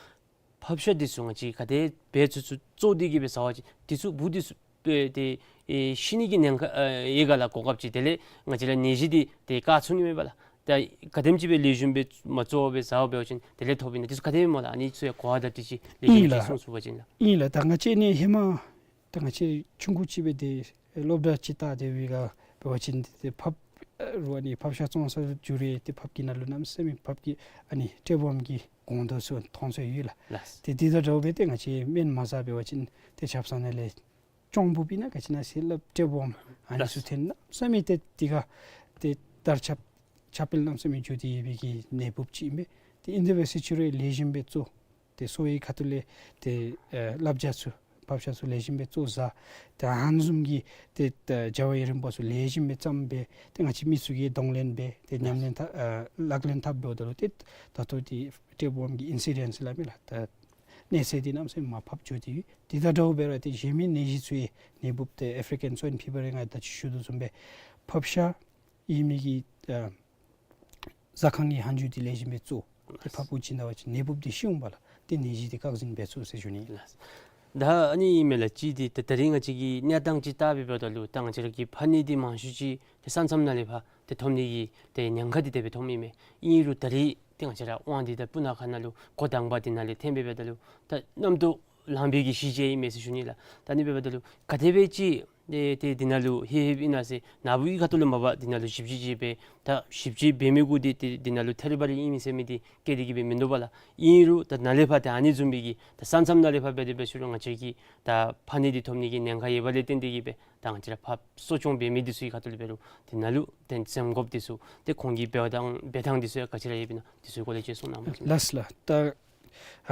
ཕགཔ་ཤ་འདི་ཚུ་ང་བཅས་ག་དེ་སྦེ་ཚུ་ཚུ་བཙོ་སྟེ་གི་སྦེ་ཟ་བ་ཅིན་འདི་ཚུ་བུ་འདི་ཚུ་ཨེ་ཏེ་ཨེ་ཤི་ནི་གི་ཉེན་ཁ་ཨེ་ཡོད་ག་ལགས། གོ་སྐབས་ཅིག་དེ་ལས་ང་བཅས་ར་ནད་གཞི་འདི་ཏེ་བཀག་ཚུགས་ནི་མས་པ་ལགས། ད་ག་དེམ་ཅིག་སྦེ་ལེགས་ཤོམ་སྦེ་མ་བཙོ་བར་སྦེ་ཟ་བ་འབད་བ་ཅིན་དེ་ལས་ཐོབ་ཨིན་ན། འདི་ཚུ་ག་དེ་སྦེ་སྨོ་ལགས། ཨ་ནི་ཚུ་ཡང་གོ་བ་དང་འཁྲིལ་ཅིག་ལེགས་ཤོམ་ཅིག་གསུང་ཚུགས་པ་ཅིན་ལགས། ཨིན་ལགས། ད་ང་བཅས་ནི་ཧེ་མ་ད་ང་བཅས་ཆུང་ཀུ་ཅིག་སྦེ་ཏེ་སློབ་གྲྭ་ཅིག་ལྟ་སྡོད་པའི་སྒང་འབད་བ་ཅིན་ཏེ་ཕགཔ་ཨེ་རུང་ཨ་ནི་ཕགཔ་ཤ་བཙོང་སར་འགྱོ་རུང་ཏེ་ཕགཔ་གི་ནང་ལུ་གནམ་མེད་ས་མེད་ཕགཔ་གི་ཨ་ནི་ཊེབ་ཝོརམ་གྱི་གོང་དོ་ཚུ་མཐོང་ཚུལ་ཡོད་ལགས། ལགས། ཏེ་དེ་དང་འདྲཝ་སྦེ་ཏེ་ང་བཅས་སྨན་མ་ཟ་འབད་བ་ཅིན་ཏེ་ཆབ་གསང་ནང་ལས་གཅོང་འབུབ་ཨིན་ན་ག་ཅི་ཨིན་ན་ཟེར་སླབ། ཊེབ་ཝོརམ་ཨ་ནི་ཚུ་ལགས། ཐོན་གནམ་མེད་ས་མེད་ཏེ་དེ་ཁར་ཏེ་དར་ཁྱབ་ཁྱབ་སྤེལ་གནམ་མེད་ས་མེད་འགྱོ་སྟེ་ཡོད་པའི་གི་ནད་འབུབ་ཅིག་ཨིན་པས། ཏེ་ཨིན་དེ་སྦེ་ཟེར་ཅི་རུང་ལེགས་ཤོམ་སྦེ་བཙོ། ཏེ་གསོ་བའི་ཁ་ཐུག་ལས་ཏེ་ཨེ་བསླབ་བྱ་ཚུ་ཕགཔ་ཤ་ཚུ་ལེགས་ཤོམ་སྦེ་བཙོ་ཟ། ཏེ་ཨ་ནི་བཟུམ་གྱི་ཏེ་ཨེ་བྱ་བའི་རིམ་པ་ཚུ་ལེགས་ཤོམ་སྦེ་བརྩམས་སྦེ་ཏེ་ང་བཅས་མི་ཚུ་གིས་གདོང་ལེན་འབད་ཏེ་ཉམས་ལེན་འཐབ་ཨེ་ལག་ལེན་འཐབ་འབདཝ་ད་ལུ་ཏེ་ད་ལྟོ་འདི་ཊེབ་ཝོརམ་གྱི་ཨིན་སི་ཌེནསི་སླབ་མས་ལགས། ད་གནས་ཚད་འདི་གནམ་མེད་ས་མེད་མར་ཕབ་འགྱོ་སྟེ་ཡོད། དེ་དང་འདྲཝ་སྦེ་ར་ཏེ་གཞན་མི་ནད་གཞི་ཚུ་ཡང་ནད་འབུབ་ཏེ་ཨེ་ཕི་རི་ཀན་སུའིན་ཕི་བར་ཡང་ད་ཅི་ཞུ་དོ་བཟུམ་སྦེ་ཕགཔ་ཤ་ཨིན་མི་གི་ཨ་ཟ་ཁང་གི་ཧན་ཇུ་འདི་ལེགས་ཤོམ་སྦེ་བཙོ། ཏེ་ཕགཔ་གུ་བྱིན་ད་བ་ཅིན་ནད་འབུབ་འདི་ཤི་འོང་པ་ལགས། ཏེ་ནད་གཞི་འདི་བཀག་འཛིན་འབད་ཚུགས་ཟེར་ཞུ་ནི་ཨིན་ལགས། ད་ཨ་ནི་ཨིན་མས་ལགས། ཅིག་འདི་ད་ད་རིས་ང་བཅས་ཀྱི་གནས་སྟངས་ཅིག་བལྟ་སྦེ་འབདཝ་ད་ལུ་ད་ང་བཅས་ར་གི་ཕག་ནད་འདི་མང་ཤོས་ཅིག་ཏེ་ས་མཚམས་ནང་ལས་ཕར་ཏེ་ཐོབ་ནི་གི་ཏེ་ཉེན་ཁ་འདི་དེ་སྦེ་ཐོནམ་ཨིན་མས། ཨིན་རུང་ད་རིས་ཏེ་ང་བཅས་ར་དབང་འདུས་དང་སྤུ་ན་ཁ་ནང་ལུ་འགོ་དང་པ་འདི་ནང་ལས་ཐོན་སྦེ་འབདཝ་ད་ལུ་ད་རྣམ་རྟོག་ལངས་པའི་གི་གཞི་ཅིག་ཨིན་མས་ཟེར་ཞུ་ནི་ལགས། ད་ཨ་ནི་འབདཝ་ད་ལུ་ག་དེ་སྦེ་ཅིག་ཏེ་ཏེ་འདི་ནང་ལུ་ཧེ་ཧེ་ཨིན་ན་ཟེར་ནཱ་བུ་གི་ཁ་ཐུག་ལུ་མ་པ་འདི་ནང་ལུ་ཞིབ་དཔྱད་ཅིག་འབད་ད་ཞིབ་དཔྱད་འབད་མི་གུ་འདི་ཏེ་འདི་ནང་ལུ་ཐད་རི་བ་རི་ཨིན་མས་ཟེར་མི་འདི་བཀོད་དེ་གི་སྦེ་མིན་འདུག་པ་ལགས། ཨིན་རུང་ད་ནཱ་ལས་ཕར་ད་ཨ་ནི་བཟུམ་མའི་གི་ད་ས་མཚམས་ནང་ལས་ཕར་འབད་དེ་འབད་ཞུ་རུང་ང་བཅས་ཀྱིས་ད་ཕག་ནད་འདི་ཐོབ་ནི་གི་ཉེན་ཁ་ཡོད་པ་ལས་བརྟེན་ཏེ་གི་སྦེ་ད་ང་བཅས་ར་ཕགཔ་གསོ་སྐྱོང་འབད་མི་འདི་ཚུ་གི་ཁ་ཐུག་ལས་འབད་རུང་འདི་ནང་ལུ་ཏེ་འཛེམ་དགོཔ་འདི་ཚུ་ཏེ་ཁོང་གིས་འབད་ཐངས་འབད་ཐངས་འདི་ཚུ་ཡང་ག་ཅི་ར་ཡོདཔ་ཨིན་ན་འདི་ཚུ་གི་སྐོར་ལས་ཅིག་གསུང་གནང་པ་ཅིན། ལགས་ལགས། ད་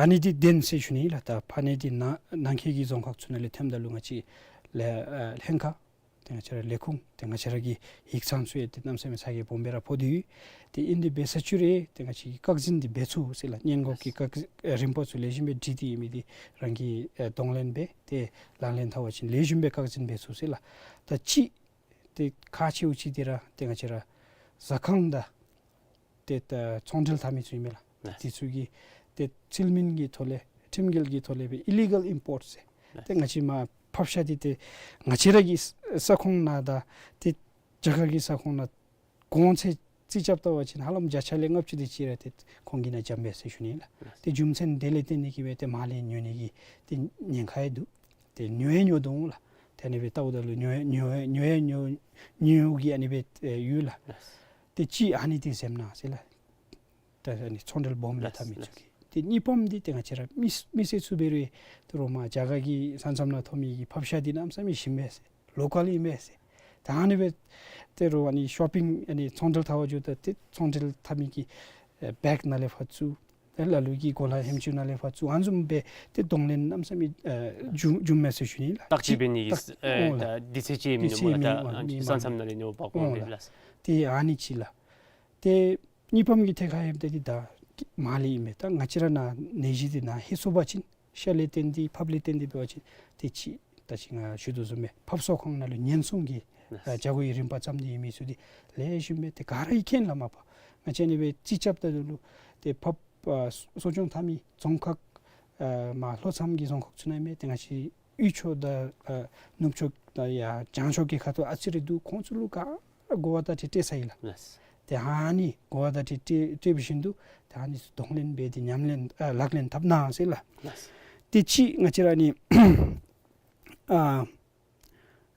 ཨ་ནི་འདི་བདེན་ཟེར་ཞུ་ནི་ལགས། ད་ཕག་ནད་འདི་ནང་ནང་འཁོད་ཀྱི་རྫོང་ཁག་ཚུ་ནང་ལས་ཐོནམ་ད་ལུ་ང་བཅས་ལས་ཨ་ལྷན་ཁག་ ཏེ་ང་བཅས་ར་ལས་ཁུངས་ཏེ་ང་བཅས་ར་གི་ཡིག་ཚང་ཚུ་ཡང་ཏེ་གནམ་མེད་ས་མེད་ཚ་གྱང་སྦོམ་སྦེ་ར་ཕོག་སྟེ་ཡོད། ཏེ་ཨིན་དེ་འབད་ས་ཅིག་རུང་ཏེ་ང་བཅས་ཀྱིས་བཀག་འཛིན་འདི་འབད་ཚུགས་ཟེར་ལགས། སྔོན་འགོག་གི་བཀག་འཛིན་རིམ་པ་ཚུ་ལེགས་ཤོམ་སྦེ་སྒྲིག་སྟེ་ཨིན་མི་འདི་རང་གིས་ཨེ་གདོང་ལེན་འབད་དེ་ལག་ལེན་འཐབ་པ་ཅིན་ལེགས་ཤོམ་སྦེ་བཀག་འཛིན་འབད་ཚུགས་ཟེར་ལགས། ད་ཅི་ཏེ་ཁག་ཆེཝ་ཅིག་འདི་ར་ཏེ་ང་བཅས་ར་ཟ་ཁང་དང་ཏེ་ད་ཚོང་འབྲེལ་འཐབ་མི་ཚུ་ཨིན་མས་ལགས། ལགས། དེ་ཚུ་གིས་ཏེ་ཚུལ་མིན་གྱི་ཐོག་ལས་ཁྲིམས་འགལ་གྱི་ཐོག་ལས་སྦེ་ཨི་ལི་གཱལ་ཨིམ་པོརཊ་ཟེར། ལགས། ཏེ་ང་བཅས་མར་ཕབ་ཤ་འདི་ཏེ་ང་བཅས་ར་གི་ས་ཁོངས་ནང་དང་ཏེ་རྒྱ་གར་གྱི་ས་ཁོངས་ནང་གོང་ཚད་རྩིས་རྐྱབ་བལྟ་བ་ཅིན་ཧ་ལམ་བརྒྱ་ཆ་ལས་ལྔ་བཅུ་དེ་ཅིག་ར་ཏེ་ཁོང་གིས་ནཱ་འཇམ་པས་ཟེར་ཞུ་ནི་ལགས། ལགས། ཏེ་རྒྱུ་མཚན་དེ་ལས་བརྟེན་ཏེ་གིས་སྦེ་ཏེ་མར་ལས་ཉོ་ནི་གི་ཏེ་ཉེན་ཁ་ཡང་འདུག། ཏེ་ཉོ་ཡང་ཉོ་དོ་འོང་ལགས། ཏེ་ཨ་ནི་སྦེ་བལྟཝ་ད་ལུ་ཉོ་ཡང་ཉོ་ཡང་ཉོ་ཡང་ཉོ་ཉོཝ་གི་ཨ་ནི་སྦེ་ཨེ་ཡོད་ལགས། ལགས། ཏེ་ཅིག་ཨ་ནི་འདི་འཛེམ་གནང་ཟེར་ལགས། ཏེ་ཨ་ནི་ཚོང་འབྲེལ་སྦོམ་ལས་འཐབ་མི་ཚུ་གིས། ཏེ་གཉིས་པམ་འདི་ཏེ་ང་བཅས་ར་མི་མི་སེར་ཚུ་འབད་རུང་ཏེ་རོགས་མར་རྒྱ་གར་གྱི་ས་མཚམས་ནང་ཐོབ་མི་གི་ཕབ་ཤ་འདི་གནམ་མེད་ས་མེད་ཞིམ་པས་ཟེར། ལོ་ཀཱལ་ཨིན་པས་ཟེར། ད་ཨ་ནི་སྦེ་ཏེ་རོགས་ཨ་ནི་ཤོ་པིང་ཨ་ནི་ཚོང་འབྲེལ་འཐབ་པར་འགྱོཝ་ད་ཏེ་ཚོང་འབྲེལ་འཐབ་མི་གི་ཨེ་བེག་ནང་ལས་ཕར་བཙུགས། ཏེ་ལ་ལུ་གི་གོ་ལ་ཧེམ་ཅུ་ནང་ལས་ཕར་བཙུགས། ཨ་ནི་བཟུམ་སྦེ་ཏེ་གདོང་ལེན་གནམ་མེད་ས་མེད་ཨེ་འབྱུང་འབྱུངམ་མས་ཟེར་ཞུ་ནི་ལགས། བརྟག་དཔྱད་འབད་ནི་གི་བརྟག་ཨེ་འོང་ལགས། ད་དུས་ཚོད་ཅིག་མིན་འདུག་སྨོ་ལགས། ད་མི་ས་མཚམས་ནང་ལས་ཉོ་བ་འོང་ལགས། ལགས། ཏེ་ཨ་ནི་ཅིག་ལགས། ཏེ་གཉིས་པམ་གྱི་ཐད་ཁར་ཡོདཔ་ད་འདི་ད་མར་ལས་ཨིན་མས། ད་ང་བཅས་ར་ནཱ་ནད་གཞི་འདི་ནཱ་ལྷོད་སོང་པ་ཅིན་ཤ་ལས་བརྟེན་ཏེ་ཕགཔ་ལས་བརྟེན་ཏེ་འབད་བ་ཅིན་ཏེ་ཅིག་ད་ཅི་ང་ཞུ་དོ་བཟུམ་སྦེ་ཕགཔ་གསོ་ཁང་ནང་ལུ་ཉེན་སྲུང་གི་ལགས། ཨ་བྱ་སྒོ་གི་རིམ་པ་བརྩམས་ཏེ་ཡོད་མི་ཚུ་འདི་ལེགས་ཤོམ་སྦེ་ཏེ་ག་ར་གིས་མཁྱེན་ལགས། མ་པ་ང་བཅས་ཨ་ནི་སྦེ་རྩིས་རྐྱབ་ད་ལུ་ཏེ་ཕགཔ་ཨ་གསོ་སྐྱོང་འཐབ་མི་རྫོང་ཁག་ཨ་མར་ལྷོ་མཚམས་ཀྱི་རྫོང་ཁག་ཚུ་ནང་ཨིན་མས། ཏེ་ང་བཅས་དབུས་ཕྱོགས་དང་ཨ་ནུབ་ཕྱོགས་དང་ཡར་བྱང་ཕྱོགས་ཀྱི་ཁ་ཐུག་ཨ་ཙི་རེ་འདུག། ཁོང་ཚུ་ལུ་ག་ར་གོ་བ་བརྡ་སྤྲོད་སྤྲོད་ཚར་ཡི་ལགས། ལགས། ཏེ་ཨ་ནི་གོ་བ་བརྡ་སྤྲོད་སྤྲོད་སྤྲོད་པ་བཞིན་དུ་ཏེ་ཨ་ནི་ཚུ་གདོང་ལེན་འབད་དེ་ཉམས་ལེན་ཨ་ལག་ལེན་འཐབ་གནང་ཟེར་ལགས། ལགས། ཏེ་ཅིག་ང་བཅས་ར་ཨ་ནི་ཨ་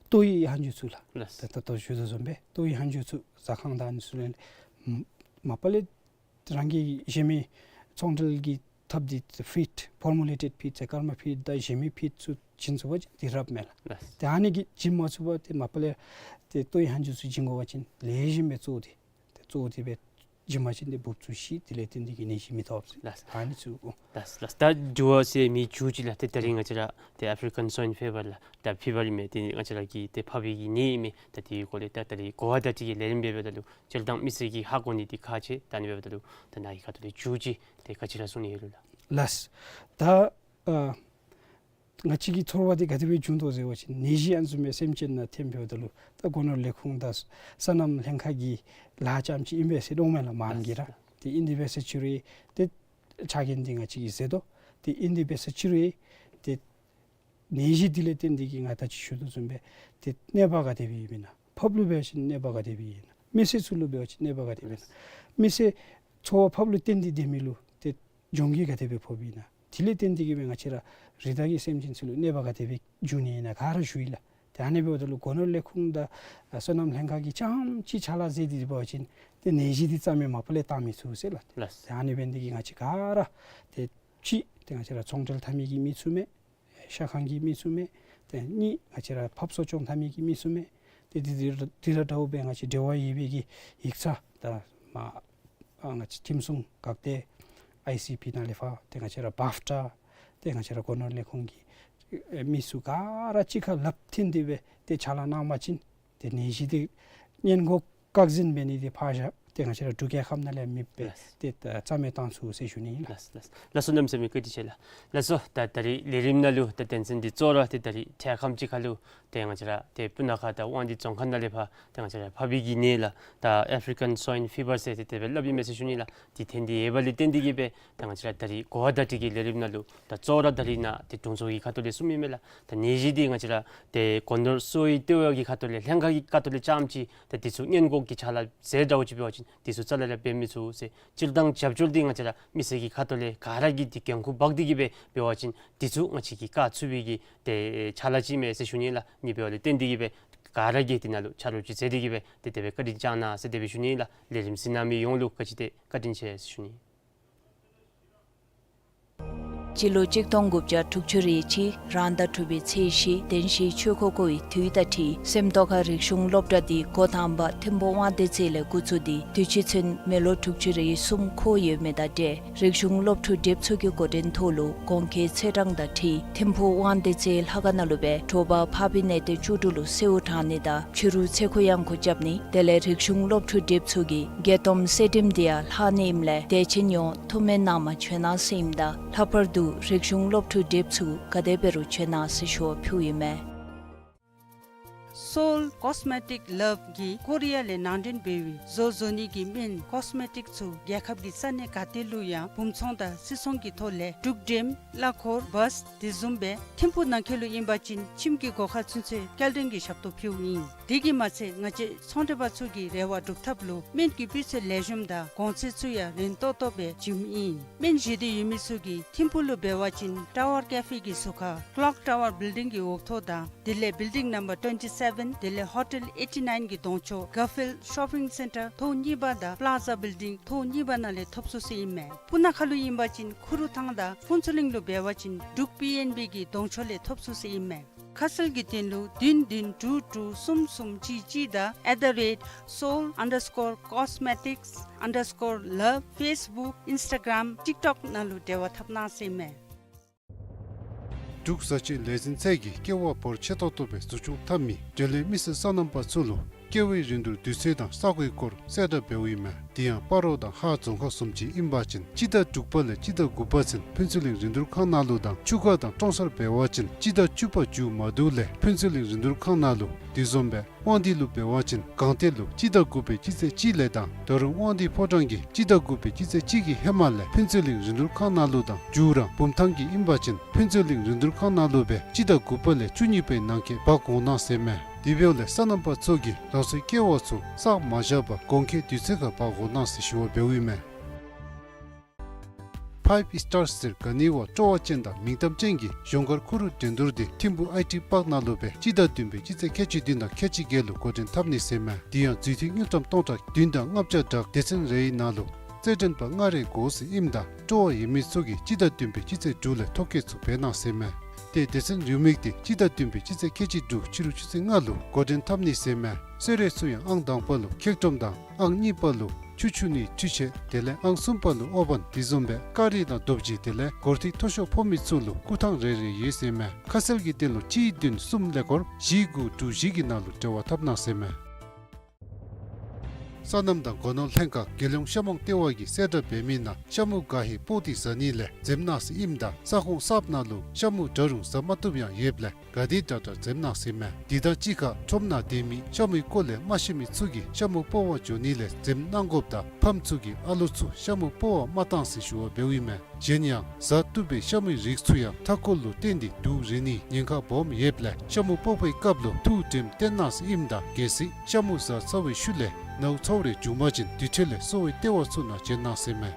ཏོག་དབྱིབས་ཧ་འགྱུར་ཚུ་ལགས། ལགས། ད་ད་ལྟོ་ཞུ་དོ་བཟུམ་སྦེ་ཏོག་དབྱིབས་ཧ་འགྱུར་ཚུ་ཟ་ཁང་དང་ཨ་ནི་ཚུ་ལས་མ་པ་ལས་རང་གི་གཞན་མི་ཚོང་འབྲེལ་གྱི་ཐབས་འདི་ཕིཌ་ཕོར་མུ་ལེ་ཊེཌ་ཕིཌ་ཟེར་ཀརྨ་ཕིཌ་དང་གཞན་མི་ཕིཌ་ཚུ་བྱིན་ཚུགས་པ་ཅིན་འདི་རབ་མས་ལགས། ལགས། ཏེ་ཨ་ནི་གིས་བྱིན་མ་ཚུགས་པར་ཏེ་མ་པ་ལས་ཏེ་ཏོག་དབྱིབས་ཧ་འགྱུར་ཚུ་བྱིན་དགོ་པ་ཅིན་ལེགས་ཤོམ་སྦེ་བཙོ་སྟེ་ཏེ་བཙོ་སྟེ་སྦེ་བྱིན་པ་ཅིན་ཏེ་འབུབ་ཚུགས་ཤི། དེ་ལས་བརྟེན་ཏེ་གིས་ནད་གཞི་མི་ཐོབ་ཟེར། ལགས། ཨ་ནི་ཚུ་འོང་། ལགས་ལགས། ད་འགྱུར་བ་ཟེར་མི་འགྱུར་ཅིག་ལགས། ཏེ་ད་རིས་ང་བཅས་ར་ཏེ་ཨེཕ་རི་ཀན་སོའིན་ཕི་བར་ལགས། ད་ཕི་བར་ཨིན་མས། ཏེ་ང་བཅས་ར་གི་ཏེ་ཕགཔ་གི་ནད་ཨིན་མས། ད་དེའི་སྐོར་ལས་ད་ད་རིས་གོ་བ་བརྡ་སྤྲོད་ཀྱི་ལས་རིམ་འབདཝ་ད་ལུ་སྤྱིར་བཏང་མི་སེར་གྱིས་ཧ་གོ་ནི་འདི་ཁག་ཆེ། ད་ཨ་ནི་འབདཝ་ད་ལུ་ད་ནཱ་གི་ཁ་ཐུག་ལས་མཇུག་ཅིག་ཏེ་ག་ཅི་ར་གསུང་ནི་ཡོད་ལོ་ལགས། ལགས། ད་ཨ་ང་བཅས་ཀྱི་ཚོར་བ་འདི་ག་དེ་སྦེ་བྱུང་དོ་ཟེར་བ་ཅིན་ནད་གཞི་ཨ་ནི་བཟུམ་སྦེ་སེམས་ཅན་ནང་ཐོན་འབདཝ་ད་ལུ་ད་སྒོ་ནོར་ལས་ཁུངས་དང་སོ་ནམ་ལྷན་ཁག་གི་ལཱ་རྐྱངམ་ཅིག་ཨིན་པས་ཟེར་འོང་མས་ལགས། མང་གིས་ར། ཏེ་ཨིན་དེ་འབད་ས་ཅིག་རུང་ཏེ་ཆ་རྐྱེན་འདི་ང་བཅས་ཀྱིས་ཟེར་དོ། ཏེ་ཨིན་དེ་འབད་ས་ཅིག་རུང་ཏེ་ནད་གཞི་འདི་ལས་བརྟེན་ཏེ་གིས་ང་ད་ཅི་ཞུ་དོ་བཟུམ་སྦེ་ཏེ་གནོད་པ་ག་དེ་སྦེ་ཨིན་ན། ཕགཔ་ལུ་འབད་བ་ཅིན་གནོད་པ་ག་དེ་སྦེ་ཨིན་ན། མི་སེར་ཚུ་ལུ་འབད་བ་ཅིན་གནོད་པ་ག་དེ་སྦེ་ཨིན་ན། མི་སེར་འཚོ་བ་ཕགཔ་ལུ་བརྟེན་ཏེ་སྡོད་མི་ལུ་ཏེ་གྱོང་གུད་ག་དེ་སྦེ་ཕོགཔ་ཨིན་ན། དེ་ལས་བརྟེན་ཏེ་གིས་སྦེ་ང་བཅས་ར་རི་དྭགས་ཀྱི་སེམས་ཅན་ཚུ་ལུ་གནོད་པ་ག་དེ་སྦེ་འབྱུང་ནི་ཨིན་ན་ག་ར་ཞུ་ཡི་ལགས། ཏེ་ཨ་ནི་འབདཝ་ད་ལུ་སྒོ་ནོར་ལས་ཁུངས་དང་ཨ་སོ་ནམ་ལྷན་ཁག་གིས་རྐྱངམ་ཅིག་ཕྱག་ལཱ་མཛད་དེ་འབད་བ་ཅིན་ཏེ་ནད་གཞི་འདི་རྩ་མེད་མ་པ་ལས་བཏང་མི་ཚུགས་ཟེར་ལགས། ལགས། ཏེ་ཨ་ནི་འབད་ནི་འདི་གིས་ང་བཅས་ག་ར་ཏེ་གཅིག་ཏེ་ང་བཅས་ར་ཚོང་འབྲེལ་འཐབ་མི་གི་མི་ཚུ་མས། ཤ་ཁང་གི་མི་ཚུ་མས། ཏེ་གཉིས་ང་བཅས་ར་ཕགཔ་གསོ་སྐྱོང་འཐབ་མི་གི་མི་ཚུ་མས། ཏེ་འདི་འདི་འདི་ར་འདྲཝ་སྦེ་ང་བཅས་འབྲེལ་བ་ཡོད་པའི་གི་ཡིག་ཚང་དང་མ་ཨ་ང་བཅས་ཁྲིམས་སྲུང་འགག་སྡེ་ཨའི་སི་པི་ནང་ལས་ཕར་ཏེ་ང་བཅས་ར་བཱཕ་ཊ་ཏེ་ང་བཅས་ར་སྒོ་ནོར་ལས་ཁུངས་ཀྱི་ཨེ་མི་ཚུ་ག་ར་གཅིག་ཁར་ལགཔ་མཐུན་ཏེ་སྦེ་ཏེ་ཕྱག་ལཱ་གནང་པ་ཅིན་ཏེ་ནད་གཞི་འདི་སྔོན་འགོག་བཀག་འཛིན་འབད་ནི་འདི་ཕར་བཞག་ཏེ་ང་བཅས་ར་འབྲུག་རྒྱལ་ཁབ་ནང་ལས་མེདཔ་སྦེ་ལགས། ཏེ་ད་རྩ་མེད་བཏང་ཚུགས་ཟེར་ཞུ་ནི་ཨིན་ལགས། ལགས་ལགས། ལགས་སོ། གནམ་མེད་ས་མེད་བཀའ་དྲིན་ཆེ་ལགས། ལགས་སོ། ད་ད་རིས་ལས་རིམ་ནང་ལུ་ད་དོན་ཚན་འདི་གཙོ་བོ་ར་ཏེ་ད་རིས་འཕྲལ་ཁམས་ཅིག་ཁར་ལུ་ཏེ་ང་བཅས་ར་ཏེ་སྤུ་ན་ཁ་དང་དབང་འདུས་རྫོང་ཁག་ནང་ལས་ཕར་ཏེ་ང་བཅས་ར་ཕགཔ་གི་ནད་ལགས། ད་ཨེཕ་རི་ཀན་སོའིན་ཕི་བར་ཟེར་ཏེ་དེ་སྦེ་སླབ་ཨིན་མས་ཟེར་ཞུ་ནི་ལགས། འདི་ཐོན་ཏེ་ཡོདཔ་ལས་བརྟེན་ཏེ་གིས་སྦེ་ད་ང་བཅས་ར་ད་རིས་གོ་བ་བརྡ་སྤྲོད་ཀྱི་ལས་རིམ་ནང་ལུ་ད་གཙོ་བོ་ར་ད་རིས་ནཱ་ཏེ་དྲུང་འཚོ་གི་ཁ་ཐུག་ལས་གསུངམ་ཨིན་མས་ལགས། ད་ནད་གཞི་འདི་ང་བཅས་ར་ཏེ་སྒོ་ནོར་གསོ་བའི་ལྟེ་བ་གི་ཁ་ཐུག་ལས་ལྷན་ཁག་གི་ཁ་ཐུག་ལས་རྐྱངམ་ཅིག་ད་འདི་ཚུ་སྔོན་འགོག་གི་ཕྱག་ལཱ་མཛད་འདྲཝ་ཅིག་འབད་བ་ཅིན་འདི་ཚུ་རྩ་ལས་ར་འབད་མི་ཚུགས་ཟེར། སྤྱིར་བཏང་རྒྱབ་སྐྱོར་འདི་ང་བཅས་ར་མི་སེར་གྱི་ཁ་ཐུག་ལས་ག་ར་གིས་འདི་འགན་ཁུར་འབག་སྟེ་གིས་སྦེ་འབད་བ་ཅིན་འདི་ཚུ་ང་བཅས་ཀྱིས་བཀག་ཚུགས་པའི་གི་ཏེ་ཕྱག་ལཱ་ཅིག་ཨིན་མས་ཟེར་ཞུ་ནི་ལགས། ཨ་ནི་འབདཝ་ལས་བརྟེན་ཏེ་གིས་སྦེ་ག་ར་གིས་འདི་ནང་ལུ་ཆ་རོགས་ཅིག་མཛད་དེ་གིས་སྦེ་ཏེ་དེ་སྦེ་བཀའ་དྲིན་བསྐྱང་གནང་ཟེར་དེ་སྦེ་ཞུ་ནི་ལགས། ལས་རིམ་གཟིགས་གནང་མི་ཡོངས་ལུ་ག་ཅི་ཏེ་བཀའ་དྲིན་ཆེ་ཟེར་ཞུ་ནི། སྤྱི་ལོ་གཅིག་སྟོང་དགུ་བརྒྱ་དྲུག་ཅུ་རེ་གཅིག་རང་ཟླ་དྲུག་པའི་ཚེས་བཞི་བདེན་བཞིའི་ཆོས་འཁོར་བསྐོར་བའི་དུས་དང་འཁྲིལ་སེམས་རྟོགས་ཁ་རིག་གཞུང་སློབ་གྲྭ་འདི་འགོ་དང་པ་ཐིམ་ཕུ་དབང་འདུས་རྩེ་ལས་འགོ་བཙུགས་ཏེ་དུས་ཅི་ཚུན་མི་ལོ་དྲུག་ཅུ་རེ་གསུམ་འཁོར་ཡོད་མི་དང་འབྲེལ། རིག་གཞུང་སློབ་ཕྲུག་ཌེབ་ཚུ་གི་འགོ་འདྲེན་ཐོག་ལུ་གོང་འཁོད་ཚེས་གྲངས་དང་འཁྲིལ་ཐིམ་ཕུ་དབང་འདུས་རྩེ་ལྷ་ཁང་ནང་ལུ་སྦེ་དྲོ་པ་ཕ་བི་གནས་བརྟན་བཅུ་དྲུག་ལུ་གསོལཝ་དྲང་ནི་དང་ཕྱི་རུ་ཚེ་འཁོར་གཡང་འགུགས་རྐྱབ་ནི། དེ་ལས་རིག་གཞུང་སློབ་ཕྲུག་ཌེབ་ཚུ་གིས་དགྱེས་སྟོན་གསོལ་འདེབས་འདི་ཡང་ལྷག་ནི་ཨིནམ་ལས་དད་ཅན་ཡོངས་ཐུགས་སྨོན་གནང་མ་བྱོན་གནང་ཟེར་ཨིནམ་ད་ལྷག་པར་དུ་རིག་གཞུང་སློབ་ཕྲུག་ཌེབ་ཚུ་ག་དེ་འབད་རུང་བྱོན་གནང་ཟེར་ཞུ་བ་ཕུལཝ་ཨིན་མས། Seoul Cosmetic Love གིས་ཀོ་རི་ཡ་ལས་ནང་འདྲེན་འབད་བའི་བཟོ་བཟོ་ནི་གི་སྨན་ཀོས་མེ་ཊིག་ཚུ་རྒྱལ་ཁབ་ཀྱི་ས་གནས་ག་ཏེ་ལུ་ཡང་འབུམ་ཚོང་དང་སིལ་ཚོང་གི་ཐོག་ལས་འབྲུག་འགྲེམས་གླ་འཁོར་བཱས་དེ་བཟུམ་སྦེ་ཐིམ་ཕུ་ནང་འཁོད་ལུ་ཨིན་པ་ཅིན་ཁྱིམ་གྱི་སྒོ་ཁར་ཚུན་ཚོད་སྐྱེལ་འདྲེན་གྱི་ཞབས་ཏོག་ཕུལཝ་ཨིན། དེ་གིས་མ་ཚད་ང་བཅས་ཚོང་འབྲེལ་པ་ཚུ་གི་རེ་བ་སྒྲུབ་ཐབས་ལུ་སྨན་གྱི་སྤུས་ཚད་ལེགས་ཤོམ་དང་གོང་ཚད་ཚུ་ཡང་རན་ཏོག་ཏོ་སྦེ་བྱིནམ་ཨིན། སྨན་བཞེས་འདོད་ཡོད་མི་ཚུ་གིས་ཐིམ་ཕུ་ལུ་འབད་བ་ཅིན་ཊ་ཝར་ཀེ་ཕེ་གི་ཟུར་ཁར་ཀློག་ཊ་ཝར་བིལ་ཌིང་གི་འོག་ཐོག་དང་དེ་ལས་བིལ་ཌིང་ནམ་བར་ཊུ་ཝེན་ཊི་སེ་བེན་དེ་ལས་ཧོ་ཊེལ་ཨེ་ཊི་ནའིན་གྱི་གདོང་ཕྱོགས་གར་ཕིལཌ་ཤོ་པིང་སེན་ཊར་ཐོག་གཉིས་པ་དང་པླ་ཛ་བིལ་ཌིང་ཐོག་གཉིས་པ་ནང་ལས་ཐོབ་ཚུགས་ཟེར་ཨིན་མས། སྤུ་ན་ཁ་ལུ་ཨིན་པ་ཅིན་ཁུ་རུ་ཐང་དང་ཕུན་ཚོགས་གླིང་ལུ་འབད་བ་ཅིན་འབྲུག་པི་ཨེན་བི་གི་གདོང་ཕྱོགས་ལས་ཐོབ་ཚུགས་ཟེར་ཨིན་མས། ཁ་གསལ་གྱི་དོན་ལུ་བདུན་བདུན་དྲུག་དྲུག་གསུམ་གསུམ་གཅིག་གཅིག་དང་at the rate seoul underscore cosmetics underscore love Facebook Instagram TikTok ནང་ལུ་འབྲེལ་བ་འཐབ་གནང་ཟེར་ཨིན་མས། འབྲུག་བཟའ་ཆས་ལས་འཛིན་ཚད་ཀྱིས་ཀེ་བ་འབོར་ཆེ་ཏོག་ཏོ་སྦེ་འཛུགས་སྐྱོང་འཐབ་མི་འབྲེལ་ཡོད་མི་སེར་སོ་ནམ་པ་ཚུ་ལུ་ཀེ་བའི་རིན་བསྡུར་དུས་ཚོད་དང་ས་གོའི་སྐོར་གསལ་བསྒྲགས་འབདཝ་ཨིན་མས། དེ་ཡང་སྤ་རོ་དང་ཧཱ་རྫོང་ཁག་བཟུམ་ཅིག་ཨིན་པ་ཅིན་སྤྱི་ཟླ་དྲུག་པ་ལས་སྤྱི་ཟླ་དགུ་པ་ཚུན་ཕུན་ཚོགས་གླིང་རིན་བསྡུར་ཁང་ནང་ལུ་དང་ཆུ་ཁ་དང་ཀྲོང་གསར་འབད་བ་ཅིན་སྤྱི་ཟླ་བཅུ་པ་མཇུག་མ་བསྡུ་ལས་ཕུན་ཚོགས་གླིང་རིན་བསྡུར་ཁང་ནང་ལུ། དེ་བཟུམ་སྦེ་དབང་འདུས་ལུ་འབད་བ་ཅིན་སྒང་སྟེང་ལུ་སྤྱི་ཟླ་དགུ་པའི་སྤྱི་ཚེས་གཅིག་ལས་དང་ད་རུང་དབང་འདུས་ཕོ་བྲང་གི་སྤྱི་ཟླ་དགུ་པའི་སྤྱི་ཚེས་གཅིག་གི་ཧེ་མ་ལས་ཕུན་ཚོགས་གླིང་རིན་བསྡུར་ཁང་ནང་ལུ་དང་མཇུག་ར་འབུམ་ཐང་གི་ཨིན་པ་ཅིན་ཕུན་ཚོགས་གླིང་རིན་བསྡུར་ཁང་ནང་ལུ་སྦེ་སྤྱི་ཟླ་དགུ་པ་ལས་བཅུ་གཉིས་པའི་ནང་འཁོད་འབག་འོང་གནང་ཟེར་མས། དེ་འབདཝ་ལས་སོ་ནམ་པ་ཚུ་གིས་རང་སོའི་ཀེ་བ་ཚུ་བསགས་མ་བཞག་པར་གོང་འཁོད་དུས་ཚོད་ཁར་འབག་འོང་གནང་ཟེར་ཞུ་བ་འབདཝ་ཨིན་མས། ཕའིབ་སི་ཊར་ཟེར་ག་ནི་བ་སྤྲོ་བ་ཅན་དང་མིང་གཏམ་ཅན་གྱི་གཞུང་སྒར་ཁུ་རུ་འགྲན་བསྡུར་འདི་ཐིམ་ཕུ་ཨའི་ཊི་པཱརཀ་ནང་ལུ་སྦེ་སྤྱི་ཟླ་བདུན་པའི་སྤྱི་ཚེས་ཁལ་གཅིག་བདུན་དང་ཁལ་གཅིག་བརྒྱད་ལུ་འགོ་འདྲེན་འཐབ་ནི་ཟེར་མས། དེ་ཡང་འཛུལ་ཐིག་དངུལ་ཀྲམ་སྟོང་ཕྲག་བདུན་དང་ལྔ་བརྒྱ་དྲུག་སྡེ་ཚན་རེའི་ནང་ལུ་རྩེད་འགྲན་པ་ལྔ་རེ་དགོ་ཟེར་ཨིནམ་ད་སྤྲོ་བ་ཡོད་མི་ཚུ་གིས་སྤྱི་ཟླ་བདུན་པའི་སྤྱི་ཚེས་དྲུག་ལས་ཐོ་བཀོད་ཚུ་འབད་གནང་ཟེར་མས། ཏེ་སྡེ་ཚན་རེའུ་མིག་འདི་སྤྱི་ཟླ་བདུན་པའི་སྤྱི་ཚེས་ཁལ་གཅིག་དྲུག་ཕྱི་རུ་ཆུ་ཚོད་ལྔ་ལུ་འགོ་འདྲེན་འཐབ་ནི་ཟེར་མས། གསོལ་རས་ཚུ་ཡང་ཨང་དང་པ་ལུ་ཁེག་ཀྲོམ་དང་ཨང་གཉིས་པ་ལུ་ཆུ་འཁྱུ་ནིའི་འཕྲུལ་ཆས་དེ་ལས་ཨང་གསུམ་པ་ལུ་ཨོ་བན་དེ་བཟུམ་སྦེ་ཀ་རི་དང་རྡོ་བརྗེ་དེ་ལས་སྒོར་ཐིག་མཐོ་ཤོས་ཕོག་མི་ཚུ་ལུ་སྐུ་ཐང་རེ་རེ་ཡོད་ཟེར་མས། ཁ་གསལ་གྱི་དོན་ལུ་གཅིག་བདུན་གསུམ་ཀླད་ཀོར་བཞི་དགུ་དྲུག་བཞི་གི་ནང་ལུ་འབྲེལ་བ་འཐབ་གནང་ཟེར་མས། སོ་ནམ་དང་སྒོ་ནོར་ལྷན་ཁག་རྒྱལ་ཡོངས་ཤ་མོང་ལྟེ་བ་གིས་གསལ་བསྒྲགས་འབད་མི་ནང་ཤ་མུ་ག་ཧེ་པོ་ཏི་ཟ་ནི་ལས་འཛེམ་གནང་ཟེར་ཨིནམ་ད་ས་ཁོངས་གསརཔ་ནང་ལུ་ཤ་མུ་འདྲ་རུང་ཟ་མ་བཏུབ་ཡང་ཡོདཔ་ལས་ག་དེ་དྲག་དྲག་འཛེམ་གནང་ཟེར་མས། དེ་དང་གཅིག་ཁར་ཁྲོམ་ནང་སྡོད་མི་ཤ་མུའི་སྐོར་ལས་མ་ཤེས་མི་ཚུ་གིས་ཤ་མུ་སྤོ་བར་འགྱོ་ནི་ལས་འཛེམ་གནང་དགོཔ་དང་ཕམ་ཚུ་གིས་ཨ་ལོ་ཚུ་ཤ་མུ་སྤོ་བར་མ་གཏང་ཟེར་ཞུ་བ་འབདཝ་ཨིན་མས། གཞན་ཡང་ཟ་བཏུབ་པའི་ཤ་མུའི་རིགས་ཚུ་ཡང་མཐའ་འཁོར་ལུ་བརྟེན་ཏེ་དུག་རེག་ནིའི་ཉེན་ཁ་སྦོམ་ཡོདཔ་ལས་ཤ་མུ་སྤོ་བའི་སྐབས་ལུ་ཐུགས་དྲནམ་བཏོན་གནང་ཟེར་ཨིནམ་ད་གལ་སྲིད་ཤ་མུ་ཟ་ཚར་བའི་ཤུལ་ལས་ནཝ་ཚཝ་རེ་བྱུང་པ་ཅིན་དེ་འཕྲོ་ལས་གསོ་བའི་ལྟེ་བ་ཚུ་ནང་བྱོན་གནང་ཟེར་མས།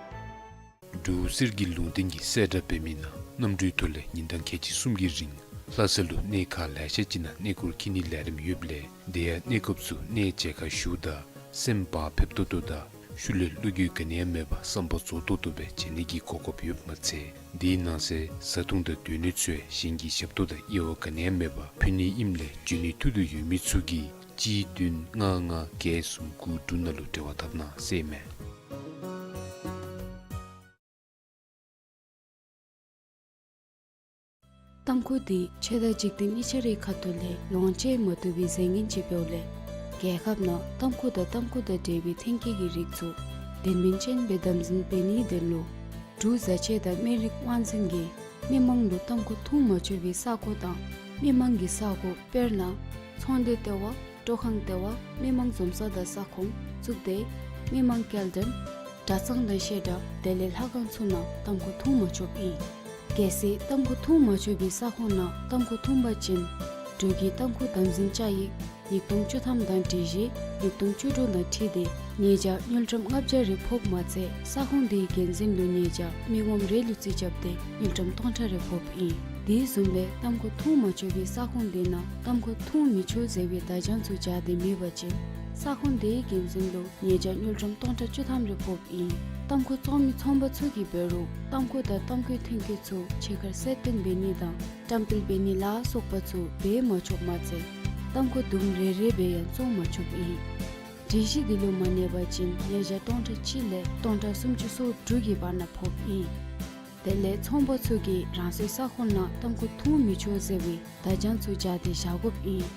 འབྲུག་གསེར་གྱི་ལུང་བསྟན་གྱིས་གསལ་བསྒྲགས་འབད་མི་ནང་གནམ་གྲུའི་ཐོག་ལས་ཉིན་གྲངས་ཁལ་གཅིག་གསུམ་གྱི་རིང་ལྷ་ས་ལུ་གནས་ཁག་ལེ་ཤ་ཅིག་ནང་གནས་སྐོར་འཁྱིད་ནིའི་ལས་རིམ་ཡོདཔ་ལས་དེ་ཡང་གནས་སྐབས་སུ་གནས་མཇལ་ཁ་ཞུཝ་ད་སེམས་བག་ཕེབས་ཏོག་ཏོ་དང་ཤུལ་ལས་བློ་འགྱོད་ག་ནི་ཡང་མེད་པར་བསམ་པ་རྫོགས་ཏོག་ཏོ་སྦེ་མཇལ་ནི་གི་གོ་སྐབས་ཡོདཔ་མ་ཚད་དེའི་ནང་གསེས་བཟའ་འཐུང་དང་སྡོད་གནས་ཚུ་ཡང་གཞན་གྱི་ཞབས་ཏོག་དང་དབྱེ་བ་ག་ནི་ཡང་མེད་པར་ཕུལ་ནི་ཨིནམ་ལས་འབྱོན་ནིའི་ཐུགས་འདོད་ཡོད་མི་ཚུ་གིས་གཅིག་བདུན་ལྔ་ལྔ་བརྒྱད་གསུམ་དགུ་དྲུག་ནང་ལུ་འབྲེལ་བ་འཐབ་གནང་ཟེར་མས། ཏམ་ཁུ་འདི་ཆོས་དང་འཇིག་རྟེན་གཉིས་ཆ་རའི་ཁ་ཐུག་ལས་ལོངས་སྤྱོད་མ་བཏུབ་པའི་རྫས་ངན་ཅིག་འབདཝ་ལས་རྒྱལ་ཁབ་ནང་ཏམ་ཁུ་དང་ཏམ་ཁུ་དང་འབྲེལ་བའི་ཐོན་སྐྱེད་ཀྱི་རིགས་ཚུ་དོན་ཕན་ཅན་སྦེ་དམ་འཛིན་འབད་ནིའི་དོན་ལུ་འབྲུག་བཟའ་ཆས་དང་སྨན་རིགས་དབང་འཛིན་གྱིས་མི་མང་ལུ་ཏམ་ཁུ་འཐུང་མ་ཆོག་པའི་ས་གོ་དང་མི་མང་གི་ས་གོ་དཔེར་ན་ཚོང་སྡེ་ལྟེ་བ། སྤྲོ་ཁང་ལྟེ་བ། མི་མང་འཛོམས་ས་དང་ས་ཁོངས་བཙུགས་ཏེ་མི་མང་སྐྱེལ་འདྲེན་གྲྭ་ཚང་དང་བཤད་གྲྭ་དེ་ལས་ལྷ་ཁང་ཚུ་ནང་ཏམ་ཁུ་འཐུང་མ་ཆོགཔ་ཨིན། གལ་སྲིད་ཏམ་ཁུ་འཐུང་མ་ཆོག་པའི་ས་ཁོངས་ནང་ཏམ་ཁུ་འཐུང་པ་ཅིན་འབྲུག་གི་ཏམ་ཁུ་དམ་འཛིན་བཅའ་ཡིག་ཉིས་སྟོང་བཅུ་ཐམ་དང་སྒྲིག་གཞི་ཉིས་སྟོང་བཅུ་དྲུག་དང་འཁྲིལ་ཏེ་ཉེས་བྱ་དངུལ་ཀྲམ་ལྔ་བརྒྱ་རེ་ཕོགཔ་མ་ཚད་ས་ཁོངས་དེའི་འགན་འཛིན་ལུ་ཉེས་བྱ་མི་ངོམ་རེ་ལུ་རྩིས་རྐྱབ་སྟེ་དངུལ་ཀྲམ་སྟོང་ཕྲག་རེ་ཕོགཔ་ཨིན། དེ་བཟུམ་སྦེ་ཏམ་ཁུ་འཐུང་མ་ཆོག་པའི་ས་ཁོངས་དེ་ནང་ཏམ་ཁུ་འཐུང་མི་ཆོག་ཟེར་བའི་བརྡ་བྱང་ཚུ་སྦྱར་ཏེ་མེད་པ་ཅིན་ ས་ཁོངས་དེའི་འགན་འཛིན་ལུ་ཉེས་བྱ་དངུལ་ཀྲམ་སྟོང་ཕྲག་བཅུ་ཐམ་རེ་ཕོགཔ་ཨིན། ཏམ་ཁུ་བཙོང་མི་ཚོང་པ་ཚུ་གིས་འབད་རུང་ཏམ་ཁུ་དང་ཏམ་ཁུའི་ཐོན་སྐྱེད་ཚུ་ཕྱི་ཁར་གསལ་སྟོན་འབད་ནི་དང་བཀྲམ་སྤེལ་འབད་ནི་ལ་སོགས་པ་ཚུ་འབད་མ་ཆོགཔ་མ་ཚད་ཏམ་ཁུ་དུམ་རེ་རེ་སྦེ་ཡང་བཙོང་མ་ཆོགཔ་ཨིན། སྒྲིག་གཞི་འདི་ལུ་མ་གནས་པ་ཅིན་ཉེས་བྱ་སྟོང་ཕྲག་གཅིག་ལས་སྟོང་ཕྲག་སུམ་ཅུ་སོ་དྲུག་གི་བར་ན་ཕོགཔ་ཨིན། དེ་ལས་ཚོང་པ་ཚུ་གིས་རང་སོའི་ས་ཁོངས་ནང་ཏམ་ཁུ་འཐུང་མི་ཆོག་ཟེར་བའི་བརྡ་བྱང་ཚུ་སྦྱར་ཏེ་བཞག་དགོཔ་ཨིན།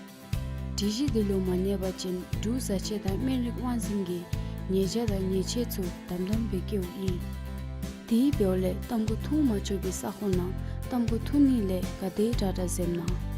སྒྲིག་གཞི་འདི་ལུ་མ་གནས་པ་ཅིན་འབྲུག་བཟའ་ཆས་དང་སྨན་རིགས་དབང་འཛིན་གྱིས་ཉེས་བྱ་དང་ཉེས་ཆད་ཚུ་དམ་དམ་སྦེ་བཀལཝ་ཨིན། དེ་འབདཝ་ལས་ཏམ་ཁུ་འཐུང་མ་ཆོག་པའི་ས་ཁོངས་ནང་ཏམ་ཁུ་འཐུང་ནི་ལས་ག་དེ་དྲག་དྲག་འཛེམ་གནང་།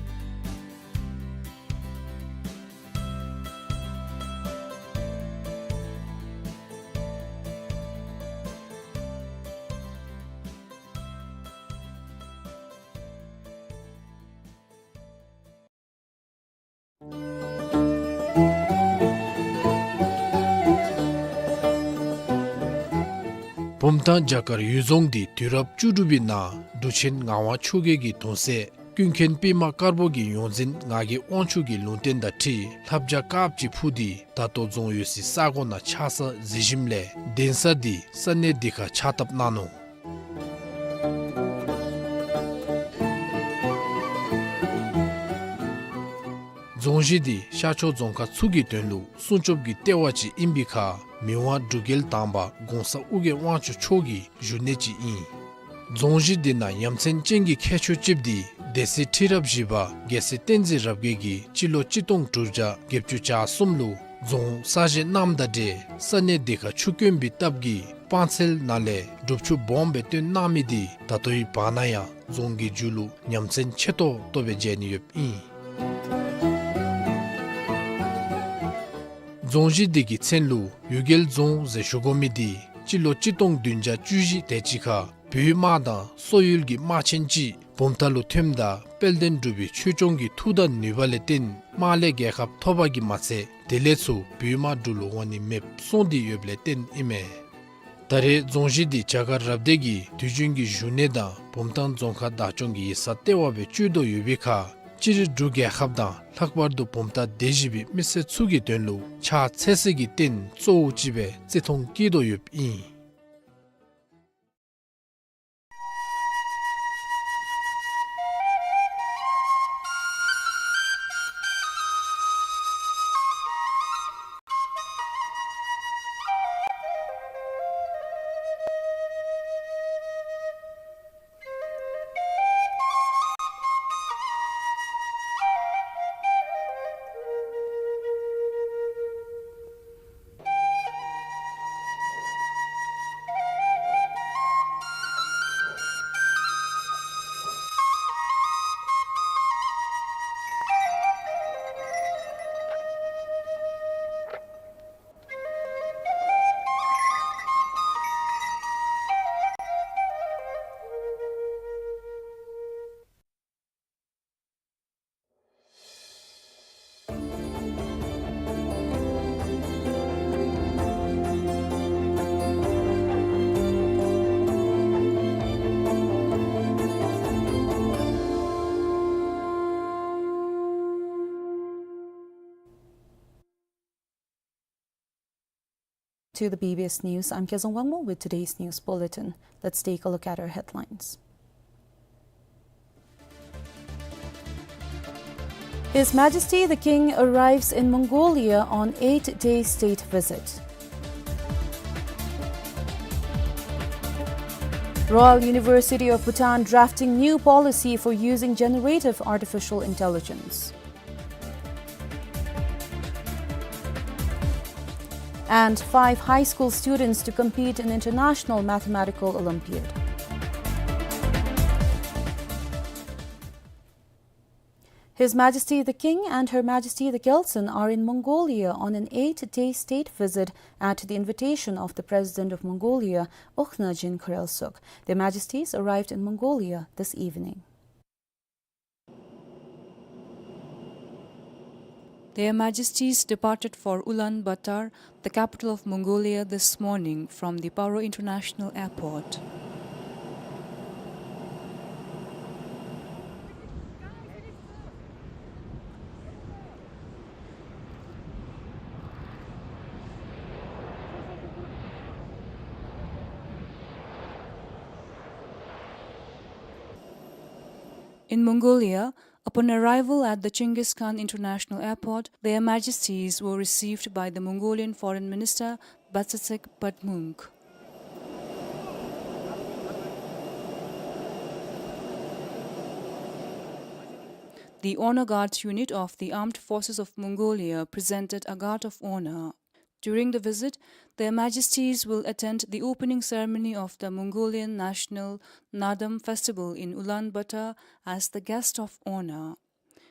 བུམ་ཐང་བྱ་དཀར་གཡུལ་རྫོང་འདི་དུས་རབས་བཅུ་དྲུག་པའི་ནང་འབྲུག་ཆེན་ངག་དབང་ཆོས་རྒྱལ་གྱི་གདུང་སྲས་ཀུན་མཁྱེན་པདྨ་དཀར་པོ་གི་ཡོངས་འཛིན་ངག་གི་དབང་ཕྱུག་གི་ལུང་བསྟན་དང་འཁྲིལ་ལྷ་བྱ་དཀརཔོ་ཅིག་འཕུར་ཏེ་ད་ལྟོ་རྫོང་ཡོད་སའི་ས་གོ་ནང་ཆགས་ས་གཟིགས་ཞིནམ་ལས་གདན་ས་འདི་ས་གནས་འདི་ཁར་ཕྱག་བཏབ་གནང་ནུག། རྫོང་གཞི་འདི་ཤར་ཕྱོགས་རྫོང་ཁག་ཚུ་གི་དོན་ལུ་སྲུང་སྐྱོབ་ཀྱི་ལྟེ་བ་ཅིག་ཨིན་པའི་ཁར་མི་དབང་འབྲུག་རྒྱལ་དང་པ་གོང་ས་ཨོ་རྒྱན་དབང་ཕྱུག་མཆོག་གི་བཞུགས་གནས་ཅིག་ཨིན། རྫོང་གཞི་འདི་ནང་ཡ་མཚན་ཅན་གྱི་ཁྱད་ཆོས་ཅིག་འདི་སྡེ་སྲིད་ཁྲི་རབས་བཞི་པ་རྒྱལ་སྲས་བསྟན་འཛིན་རབ་རྒྱས་ཀྱིས་སྤྱི་ལོ་གཅིག་སྟོང་དྲུག་བརྒྱ་བརྒྱད་ཅུ་གྱ་གསུམ་ལུ་རྫོང་གསར་བཞེངས་གནངམ་དང་འབྲེལ་ས་གནས་འདི་ཁར་ཆུ་དཀོན་པའི་སྟབས་ཀྱིས་སྤང་ཚལ་ནང་ལས་སྒྲུབ་ཆུ་སྦོམ་སྦེ་བཏོན་གནང་མི་འདི་ད་ལྟོའི་བར་ན་ཡང་རྫོང་གི་མཇུག་ལུ་ཉམས་མཚར་ཆེ་ཏོག་ཏོ་སྦེ་མཇལ་ནི་ཡོདཔ་ཨིན། རྫོང་གཞི་འདི་གི་མཚན་ལུ་གཡུལ་རྒྱལ་རྫོང་ཟེར་ཞུ་དགོ་མི་འདི་སྤྱི་ལོ་གཅིག་སྟོང་བདུན་བརྒྱ་བཅུ་བཞི་དེ་ཅིག་ཁར་བོད་དམག་དང་སོག་ཡུལ་གྱི་དམག་ཆེན་ཅིག་བུམ་ཐང་ལུ་ཐོནམ་ད་དཔལ་ལྡན་འབྲུག་པའི་ཆོས་སྐྱོང་གི་མཐུ་དང་ནུས་པ་ལས་བརྟེན་དམག་ལས་རྒྱལ་ཁ་ཐོབ་པ་གིས་མ་ཚད་དེ་ལས་ཚུར་བོད་དམག་འབྲུག་ལུ་འོང་ནི་མེདཔ་སོང་སྟེ་ཡོདཔ་ལས་བརྟེན་ཨིན་མས། ད་རེས་རྫོང་གཞི་འདི་བྱ་དཀར་རབ་སྡེ་གི་དུས་རྒྱུན་གྱི་བཞུགས་གནས་དང་བུམ་ཐང་རྫོང་ཁག་བདག་སྐྱོང་གི་ཡིག་ཚང་ལྟེ་བ་སྦེ་སྤྱོད་དོ་ཡོད་པའི་ཁར་སྤྱིར་འབྲུག་རྒྱལ་ཁབ་དང་ལྷག་པར་དུ་བུམ་ཐང་སྡེ་བཞི་པའི་མི་སེར་ཚུ་གི་དོན་ལུ་ཕྱག་འཚལ་ས་གི་རྟེན་གཙོ་བོ་ཅིག་སྦེ་བརྩི་མཐོང་བསྐྱེད་དོ་ཡོདཔ་ཨིན། To the B B S News, I'm Kyazong Wangmo with today's news bulletin. Let's take a look at our headlines. His Majesty the King arrives in Mongolia on eight-day state visit. Royal University of Bhutan drafting new policy for using generative artificial intelligence. And five high school students to compete in International Mathematical Olympiad. His Majesty the King and Her Majesty the Gyaltsuen are in Mongolia on an eight-day state visit at the invitation of the President of Mongolia, Ukhnaagiin Khureelsukh. Their Majesties arrived in Mongolia this evening. Their Majesties departed for Ulaanbaatar, the capital of Mongolia, this morning from the Paro International Airport. In Mongolia, upon arrival at the Chinggis Khan International Airport, Their Majesties were received by the Mongolian Foreign Minister Batsetsek Badmung. The Honor Guards unit of the Armed Forces of Mongolia presented a guard of honor. During the visit, Their Majesties will attend the opening ceremony of the Mongolian National Naadam Festival in Ulaanbaatar as the guest of honor.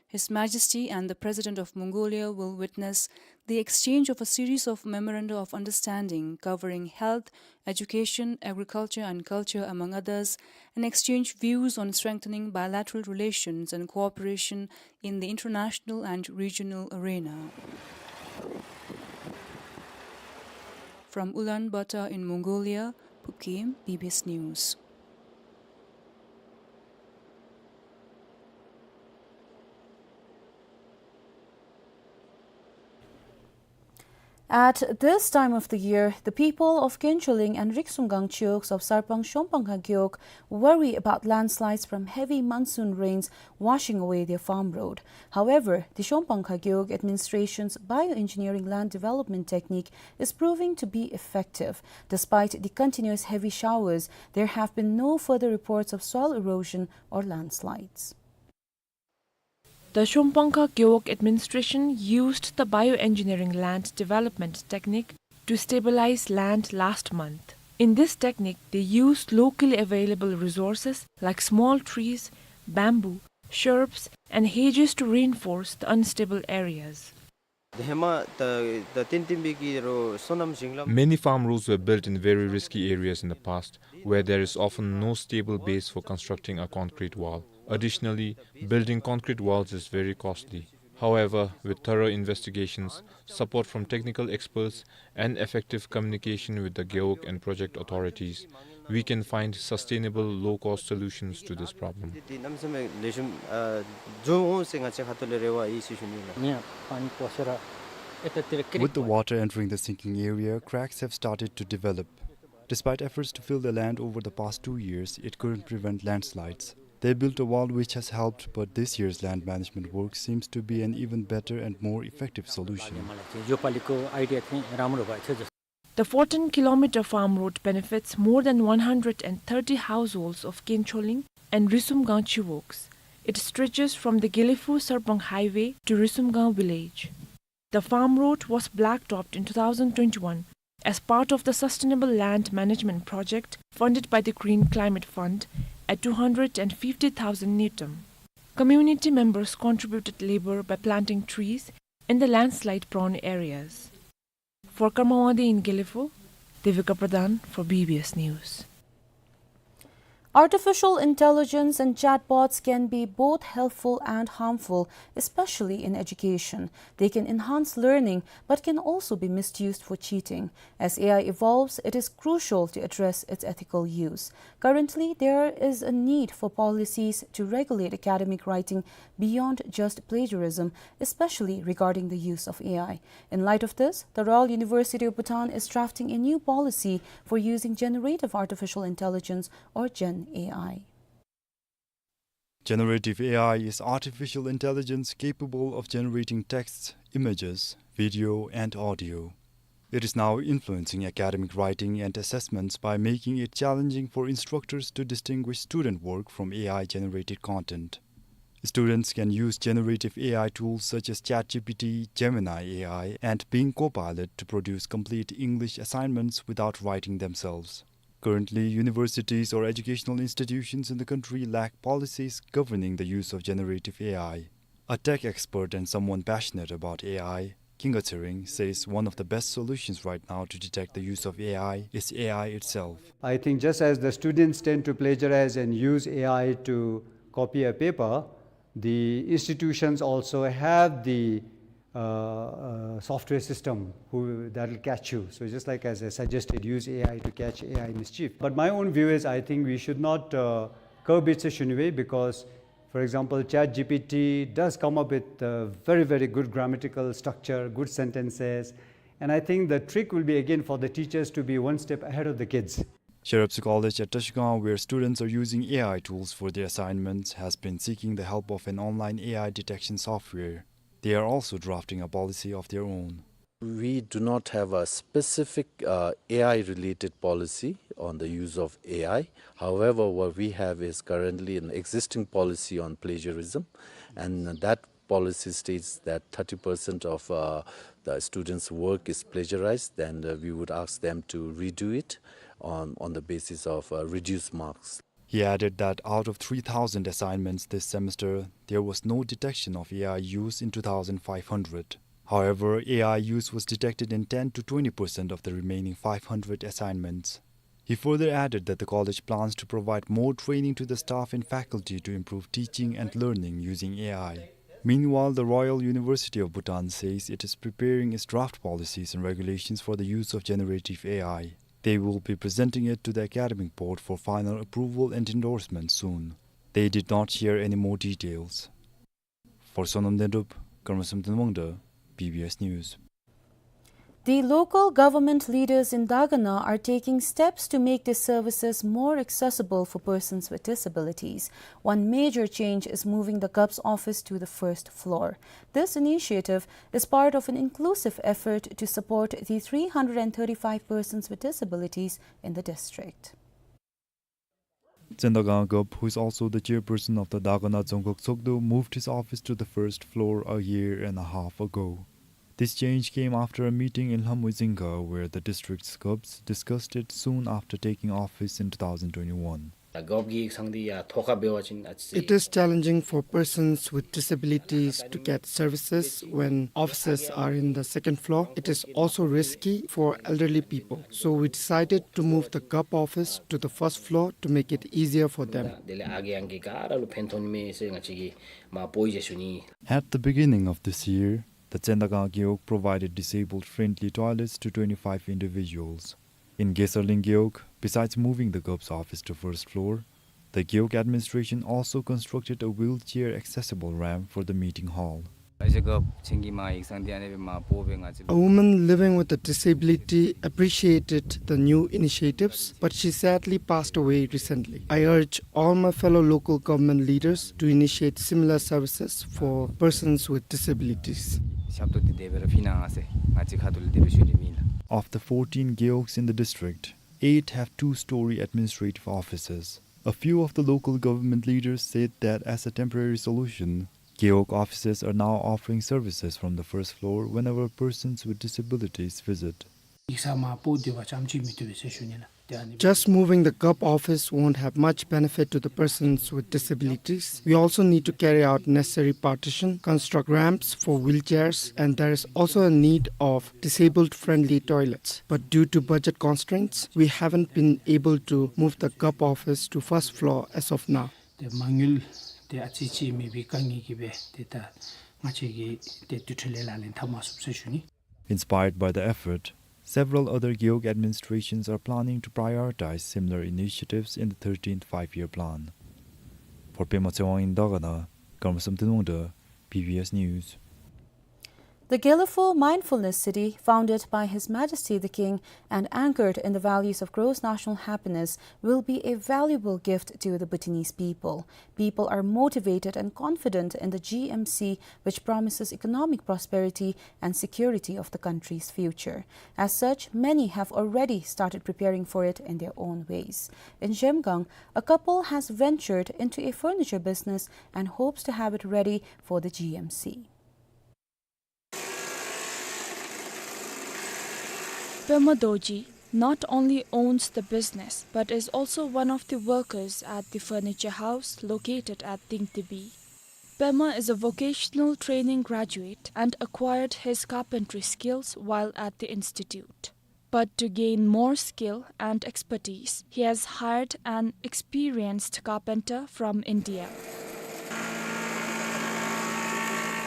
His Majesty and the President of Mongolia will witness the exchange of a series of memoranda of understanding covering health, education, agriculture and culture, among others, and exchange views on strengthening bilateral relations and cooperation in the international and regional arena. From Ulaanbaatar in Mongolia, Pu Kim, B B S News. At this time of the year, the people of Kincholing and Riksumgang Chiwogs of Sarpang Shompanka Gewog worry about landslides from heavy monsoon rains washing away their farm road. However, the Shompanka Gewog administration's bioengineering land development technique is proving to be effective. Despite the continuous heavy showers, there have been no further reports of soil erosion or landslides. The Shompanka Gewog administration used the bioengineering land development technique to stabilize land last month. In this technique, they used locally available resources like small trees, bamboo, shrubs, and hedges to reinforce the unstable areas. Many farm roads were built in very risky areas in the past, where there is often no stable base for constructing a concrete wall. Additionally, building concrete walls is very costly. However, with thorough investigations, support from technical experts, and effective communication with the Gewog and project authorities, we can find sustainable, low-cost solutions to this problem. With the water entering the sinking area, cracks have started to develop. Despite efforts to fill the land over the past two years, it couldn't prevent landslides. They built a wall which has helped, but this year's land management work seems to be an even better and more effective solution. The fourteen kilometer farm road benefits more than one hundred and thirty households of Kincholing and Risumgang Chiwogs. It stretches from the Gelephu Sarpang highway to Risumgang village. The farm road was blacktopped in two thousand twenty-one as part of the Sustainable Land Management Project funded by the Green Climate Fund at two hundred and fifty thousand ngultrum. Community members contributed labor by planting trees in the landslide-prone areas. For Karma Wangdi in Gelephu, Devika Pradhan for B B S News. Artificial intelligence and chatbots can be both helpful and harmful, especially in education. They can enhance learning, but can also be misused for cheating. As A I evolves, it is crucial to address its ethical use. Currently, there is a need for policies to regulate academic writing beyond just plagiarism, especially regarding the use of A I. In light of this, the Royal University of Bhutan is drafting a new policy for using generative artificial intelligence, or Gen A I. Generative A I is artificial intelligence capable of generating texts, images, video, and audio. It is now influencing academic writing and assessments by making it challenging for instructors to distinguish student work from A I-generated content. Students can use generative A I tools such as ChatGPT, Gemini A I, and Bing Copilot to produce complete English assignments without writing themselves. Currently, universities or educational institutions in the country lack policies governing the use of generative A I. A tech expert and someone passionate about A I, Kinga Tshering, says one of the best solutions right now to detect the use of A I is A I itself. I think just as the students tend to plagiarize and use A I to copy a paper, the institutions also have the, uh, uh, software system who, that'll catch you. So just like as I suggested, use A I to catch A I mischief. But my own view is, I think we should not, uh, curb it issue anyway, because, for example, ChatGPT does come up with, uh, very, very good grammatical structure, good sentences. And I think the trick will be again for the teachers to be one step ahead of the kids. Sherabsi College at Trashigang, where students are using A I tools for their assignments, has been seeking the help of an online A I detection software. They are also drafting a policy of their own. We do not have a specific, uh, A I related policy on the use of A I. However, what we have is currently an existing policy on plagiarism, and that policy states that thirty percent of, uh, the students' work is plagiarized, and, uh, we would ask them to redo it on, on the basis of, uh, reduced marks. He added that out of three thousand assignments this semester, there was no detection of A I use in two thousand five hundred. However, A I use was detected in ten to twenty percent of the remaining five hundred assignments. He further added that the college plans to provide more training to the staff and faculty to improve teaching and learning using A I. Meanwhile, the Royal University of Bhutan says it is preparing its draft policies and regulations for the use of generative A I. They will be presenting it to the academic board for final approval and endorsement soon. They did not share any more details. For Sonam Dendup, Karmasam Thanwangda, B B S News. The local government leaders in Dagana are taking steps to make their services more accessible for persons with disabilities. One major change is moving the GovT's office to the first floor. This initiative is part of an inclusive effort to support the three hundred and thirty-five persons with disabilities in the district. Tsendagang GovT, who is also the chairperson of the Dagana Dzongkhag Tshogdu, moved his office to the first floor a year and a half ago. This change came after a meeting in Lhamui Dzingkha, where the district's GovTs discussed it soon after taking office in two thousand twenty-one. ད་གོབ་ཀྱི་ཡིག་ཚང་འདི་ཡ་ཐོག་ཁར་འབད་བ་ཅིན་ཨ་ཙི། It is challenging for persons with disabilities to get services when offices are in the second floor. It is also risky for elderly people. So we decided to move the GovT office to the first floor to make it easier for them. དེ་ལས་ཨ་རྒས་ཨང་རྒས་ག་ར་ལུ་ཕན་ཐོགས་ནི་མས་ཟེར་ང་བཅས་ཀྱིས་མར་སྤོ་བཞག་ཞུ་ནི། At the beginning of this year, the Tsendagang Gewog provided disabled-friendly toilets to twenty-five individuals. In Gesarling Gewog, besides moving the GovT's office to first floor, the Gewog administration also constructed a wheelchair accessible ramp for the meeting hall. ཨ་ཞེ་གོབ་ཆེན་གྱིས་མར་ཡིག་ཚང་འདི་ཨ་ནི་སྦེ་མར་སྤོ་སྦེ་ང་བཅས། A woman living with a disability appreciated the new initiatives, but she sadly passed away recently. I urge all my fellow local government leaders to initiate similar services for persons with disabilities. ཞབས་ཏོག་འདི་དེ་སྦེ་ར་ཕུལ་གནང་ཟེར་ང་བཅས་ཁ་ཐུག་ལས་དེ་སྦེ་ཞུ་ནི་ཨིན་ལགས། Of the fourteen Gewogs in the district, eight have two-story administrative offices. A few of the local government leaders said that as a temporary solution, Gewog offices are now offering services from the first floor whenever persons with disabilities visit. ཡིག་ཚང་མར་སྤོ་སྡོད་པ་རྐྱངམ་ཅིག་མི་བཏུབ་པས་ཟེར་ཞུ་ནི་ལགས། དེ་ཨ་ནི། Just moving the GovT office won't have much benefit to the persons with disabilities. We also need to carry out necessary partition, construct ramps for wheelchairs, and there is also a need of disabled-friendly toilets. But due to budget constraints, we haven't been able to move the GovT office to first floor as of now. དེ་མ་དངུལ་དེ་ཨ་ཙི་ཅིག་མེད་པའི་དཀའ་ངལ་གྱིས་སྦེ་དེ་ད་ང་བཅས་ཀྱིས་དེ་དུས་ཚོད་ལས་ལྷག་ལས་འཐབ་མ་ཚུགས་ཟེར་ཞུ་ནི། Inspired by the effort, several other Gewog administrations are planning to prioritize similar initiatives in the thirteenth Five-Year Plan. For Pema Tshewang in Dagana, Karmasam Thanwangda, B B S News. The Gelephu Mindfulness City, founded by His Majesty the King and anchored in the values of gross national happiness, will be a valuable gift to the Bhutanese people. People are motivated and confident in the G M C, which promises economic prosperity and security of the country's future. As such, many have already started preparing for it in their own ways. In Zhemgang, a couple has ventured into a furniture business and hopes to have it ready for the G M C. Pema Dorji not only owns the business, but is also one of the workers at the furniture house located at Dingtibi. Pema is a vocational training graduate and acquired his carpentry skills while at the institute. But to gain more skill and expertise, he has hired an experienced carpenter from India.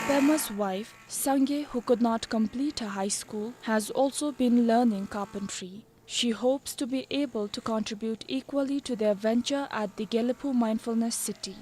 Pema's wife, Sangay, who could not complete her high school, has also been learning carpentry. She hopes to be able to contribute equally to their venture at the Gelephu Mindfulness City.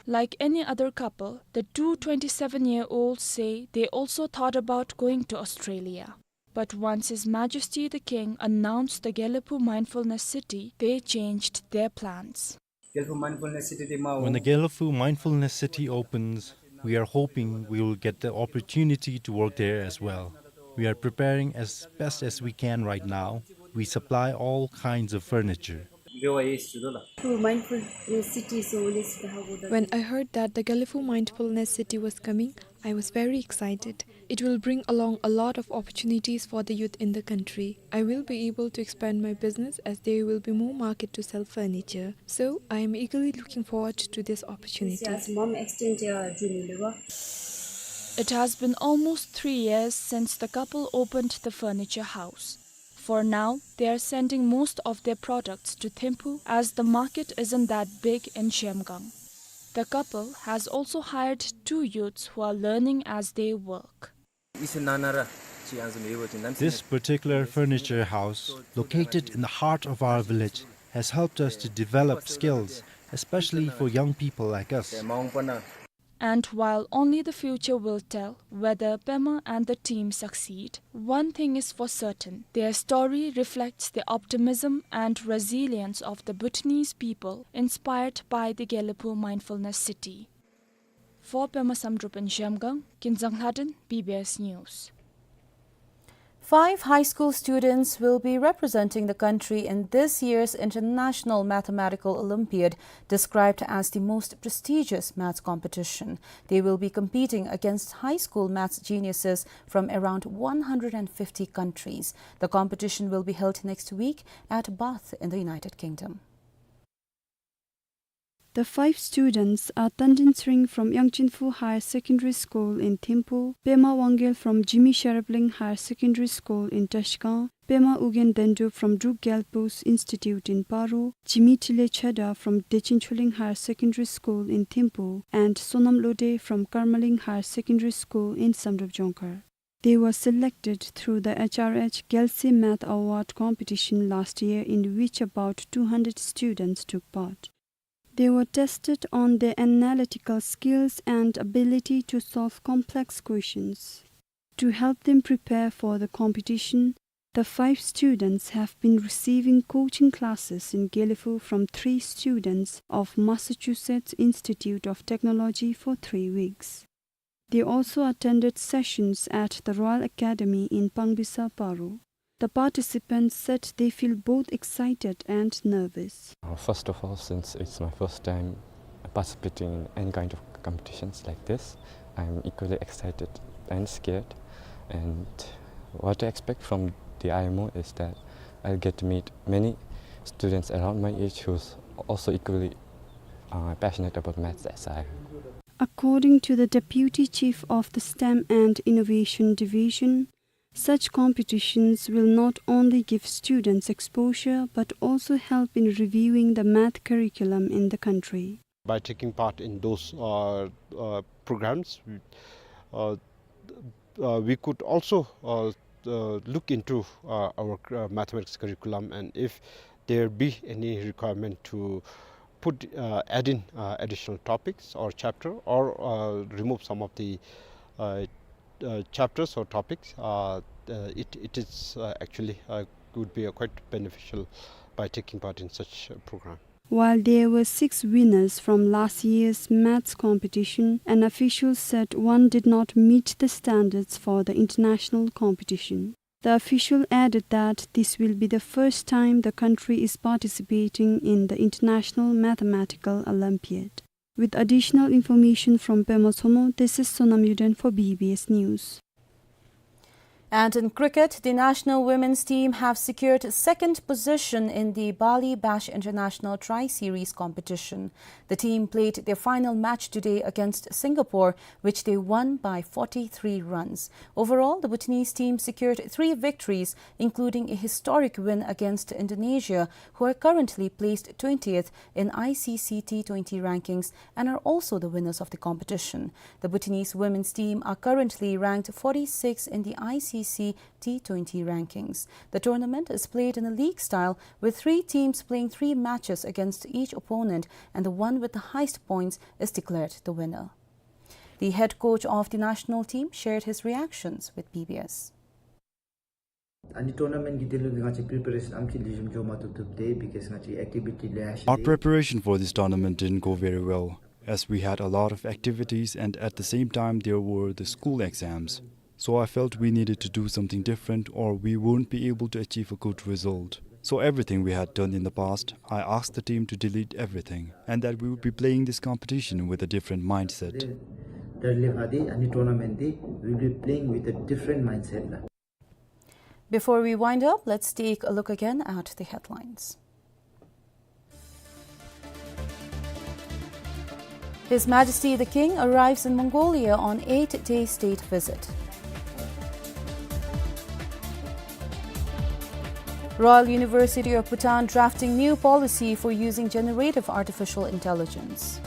Like any other couple, the two twenty-seven-year-olds say they also thought about going to Australia. But once His Majesty the King announced the Gelephu Mindfulness City, they changed their plans. Gelephu Mindfulness City དེ་མ་འོང་། When the Gelephu Mindfulness City opens, we are hoping we will get the opportunity to work there as well. We are preparing as best as we can right now. We supply all kinds of furniture. འབད་བ་ཡིས་ཟེར་ལོ་ལགས། Mindfulness City སོ་ལེ་སི་ད་ཧ་གོ་ད། When I heard that the Gelephu Mindfulness City was coming, I was very excited. It will bring along a lot of opportunities for the youth in the country. I will be able to expand my business as there will be more market to sell furniture. So, I am eagerly looking forward to this opportunity. Yes, mom extend your journey, lewa. It has been almost three years since the couple opened the furniture house. For now, they are sending most of their products to Thimphu as the market isn't that big in Zhemgang. The couple has also hired two youths who are learning as they work. This particular furniture house, located in the heart of our village, has helped us to develop skills, especially for young people like us. And while only the future will tell whether Pema and the team succeed, one thing is for certain, their story reflects the optimism and resilience of the Bhutanese people inspired by the Gelephu Mindfulness City. For Pema Samdrup in Zhemgang, Kinzang Lhaden, B B S News. Five high school students will be representing the country in this year's International Mathematical Olympiad, described as the most prestigious maths competition. They will be competing against high school maths geniuses from around one hundred and fifty countries. The competition will be held next week at Bath in the United Kingdom. The five students are Tandin Tsering from Yangchenphu Higher Secondary School in Thimphu, Pema Wangel from Jigme Sharapling Higher Secondary School in Trashigang, Pema Ugyen Dendrup from Druk Gyalpo's Institute in Paro, Jigme Tile Chada from Dechen Choling Higher Secondary School in Thimphu, and Sonam Lode from Karmaling Higher Secondary School in Samdrup Jongkhar. They were selected through the H R H Gyalse Math Award competition last year, in which about two hundred students took part. They were tested on their analytical skills and ability to solve complex questions. To help them prepare for the competition, the five students have been receiving coaching classes in Gelephu from three students of Massachusetts Institute of Technology for three weeks. They also attended sessions at the Royal Academy in Pangbisa, Paro. The participants said they feel both excited and nervous. Uh, first of all, since it's my first time participating in any kind of competitions like this, I'm equally excited and scared. And what I expect from the I M O is that I'll get to meet many students around my age who's also equally, uh, passionate about maths as I am. According to the Deputy Chief of the STEM and Innovation Division, such competitions will not only give students exposure but also help in reviewing the math curriculum in the country. By taking part in those, uh, uh, programs, uh, uh, we could also, uh, uh, look into, uh, our, uh, mathematics curriculum, and if there be any requirement to put, uh, add in, uh, additional topics or chapter, or, uh, remove some of the, uh, uh, chapters or topics, uh, uh, it, it is, uh, actually, uh, would be, uh, quite beneficial by taking part in such a program. While there were six winners from last year's maths competition, an official said one did not meet the standards for the international competition. The official added that this will be the first time the country is participating in the International Mathematical Olympiad. With additional information from Pema Tshomho, this is Sonam Yuden for B B S News. And in cricket, the national women's team have secured second position in the Bali Bash International Tri-Series competition. The team played their final match today against Singapore, which they won by forty-three runs. Overall, the Bhutanese team secured three victories, including a historic win against Indonesia, who are currently placed twentieth in I C C T twenty rankings and are also the winners of the competition. The Bhutanese women's team are currently ranked forty-six in the I C C T twenty rankings. The tournament is played in a league style, with three teams playing three matches against each opponent, and the one with the highest points is declared the winner. The head coach of the national team shared his reactions with B B S. ཨ་ནི་ཊོར་ན་མེནཊ་གི་དོན་ལུ་ང་བཅས་པི་རི་པེ་རེ་ཤཱན་ཨམ་ཅིག་ལེགས་ཤོམ་འགྱོ་མ་བཏུབ་བཏུབ་སྟེ། because ང་བཅས་ཨེག་ཊི་བི་ཊི་ལེ་ཤ་Our preparation for this tournament didn't go very well, as we had a lot of activities and at the same time there were the school exams. So I felt we needed to do something different or we won't be able to achieve a good result. So everything we had done in the past, I asked the team to delete everything and that we would be playing this competition with a different mindset. ད་རིས་ལས་ཕར་འདི་ཨ་ནི་ཊོར་ན་མེནཊ་འདི་we'll be playing with a different mindset ལགས། Before we wind up, let's take a look again at the headlines. His Majesty the King arrives in Mongolia on eight-day state visit. Royal University of Bhutan drafting new policy for using generative artificial intelligence.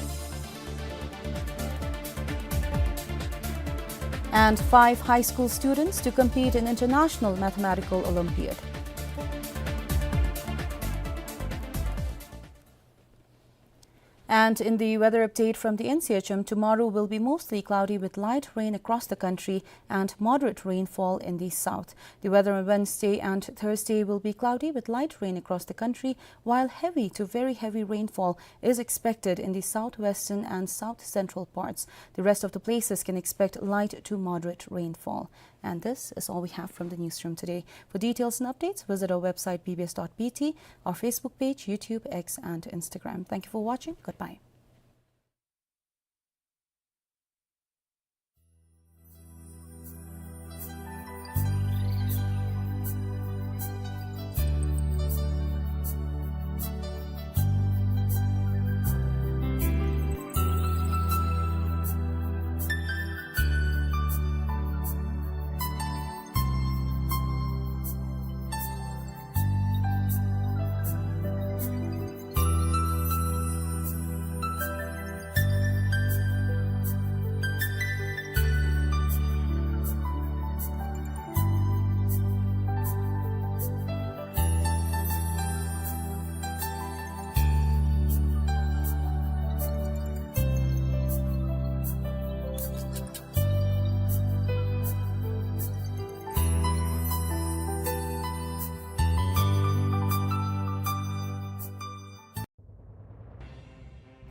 And five high school students to compete in International Mathematical Olympiad. And in the weather update from the N C H M, tomorrow will be mostly cloudy with light rain across the country and moderate rainfall in the south. The weather on Wednesday and Thursday will be cloudy with light rain across the country, while heavy to very heavy rainfall is expected in the southwestern and south central parts. The rest of the places can expect light to moderate rainfall. And this is all we have from the newsroom today. For details and updates, visit our website B B S dot B T, our Facebook page, YouTube, X, and Instagram. Thank you for watching. Goodbye.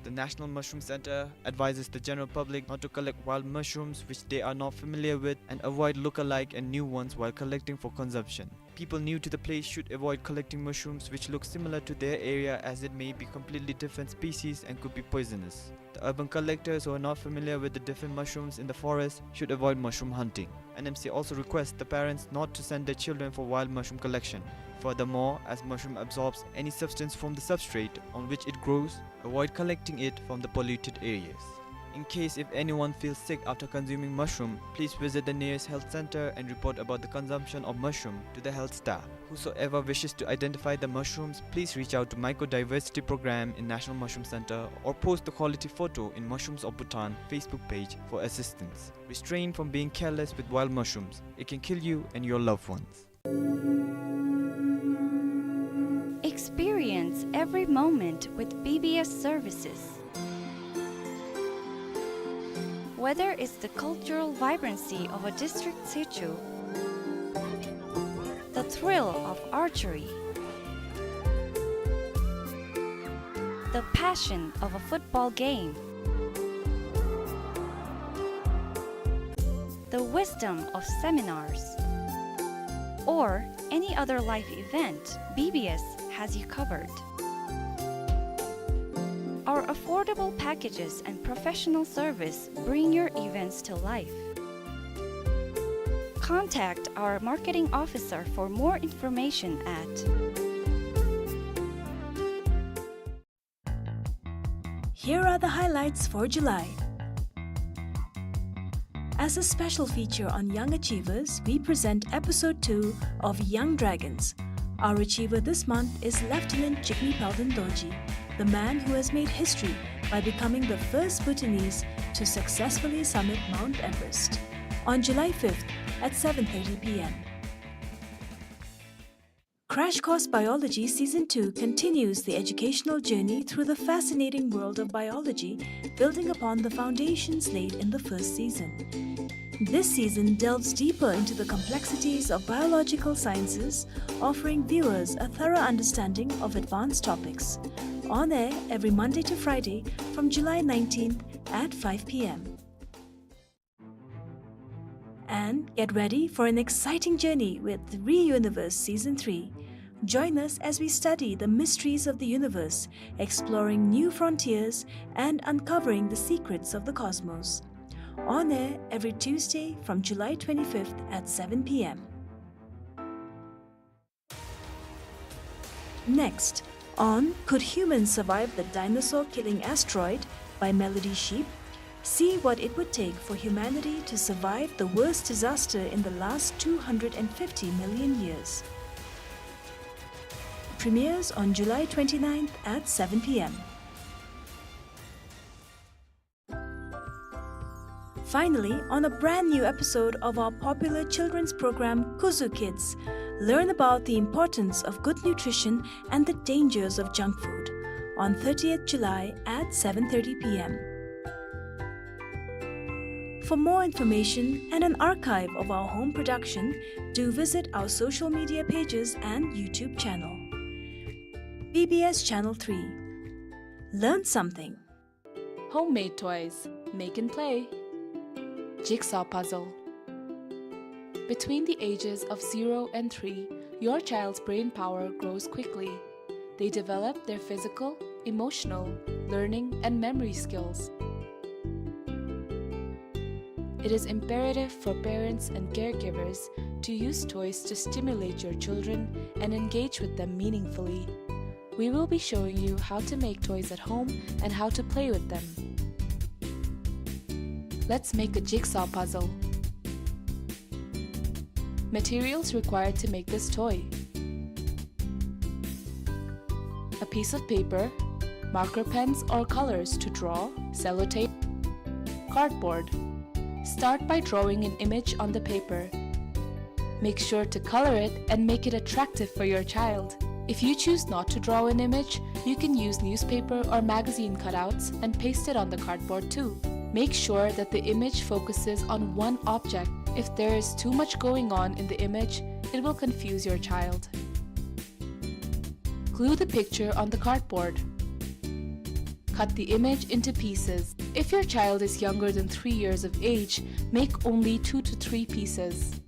The National Mushroom Center advises the general public not to collect wild mushrooms which they are not familiar with and avoid look-alike and new ones while collecting for consumption. People new to the place should avoid collecting mushrooms which look similar to their area, as it may be completely different species and could be poisonous. The urban collectors who are not familiar with the different mushrooms in the forest should avoid mushroom hunting. N M C also requests the parents not to send their children for wild mushroom collection. Furthermore, as mushroom absorbs any substance from the substrate on which it grows, avoid collecting it from the polluted areas. In case if anyone feels sick after consuming mushroom, please visit the nearest health center and report about the consumption of mushroom to the health staff. Whosoever wishes to identify the mushrooms, please reach out to Mycodiversity Program in National Mushroom Center or post the quality photo in Mushrooms of Bhutan Facebook page for assistance. Restrain from being careless with wild mushrooms. It can kill you and your loved ones. Experience every moment with B B S services. Whether it's the cultural vibrancy of a district situ, the thrill of archery, the passion of a football game, the wisdom of seminars, or any other life event, B B S has you covered. Our affordable packages and professional service bring your events to life. Contact our marketing officer for more information at Here are the highlights for July. As a special feature on young achievers, we present episode two of Young Dragons. Our achiever this month is Lieutenant Jigme Palden Dorji, the man who has made history by becoming the first Bhutanese to successfully summit Mount Everest. On July fifth at seven thirty p m. Crash Course Biology Season two continues the educational journey through the fascinating world of biology, building upon the foundations laid in the first season. This season delves deeper into the complexities of biological sciences, offering viewers a thorough understanding of advanced topics. On air every Monday to Friday from July nineteenth at five p.m. And get ready for an exciting journey with Re-Universe Season three. Join us as we study the mysteries of the universe, exploring new frontiers and uncovering the secrets of the cosmos. On air every Tuesday from July twenty-fifth at seven p.m. Next, on Could Humans Survive the Dinosaur Killing Asteroid by Melody Sheep, see what it would take for humanity to survive the worst disaster in the last two hundred and fifty million years. Premieres on July twenty-ninth at seven p.m. Finally, on a brand new episode of our popular children's program, Kuzu Kids, learn about the importance of good nutrition and the dangers of junk food on thirtieth July at seven thirty p.m. For more information and an archive of our home production, do visit our social media pages and YouTube channel. B B S Channel three. Learn something. Homemade toys. Make and play. Jigsaw puzzle. Between the ages of zero and three, your child's brain power grows quickly. They develop their physical, emotional, learning, and memory skills. It is imperative for parents and caregivers to use toys to stimulate your children and engage with them meaningfully. We will be showing you how to make toys at home and how to play with them. Let's make a jigsaw puzzle. Materials required to make this toy: a piece of paper, marker pens or colors to draw, sellotape, cardboard. Start by drawing an image on the paper. Make sure to color it and make it attractive for your child. If you choose not to draw an image, you can use newspaper or magazine cutouts and paste it on the cardboard too. Make sure that the image focuses on one object. If there is too much going on in the image, it will confuse your child. Glue the picture on the cardboard. Cut the image into pieces. If your child is younger than three years of age, make only two to three pieces.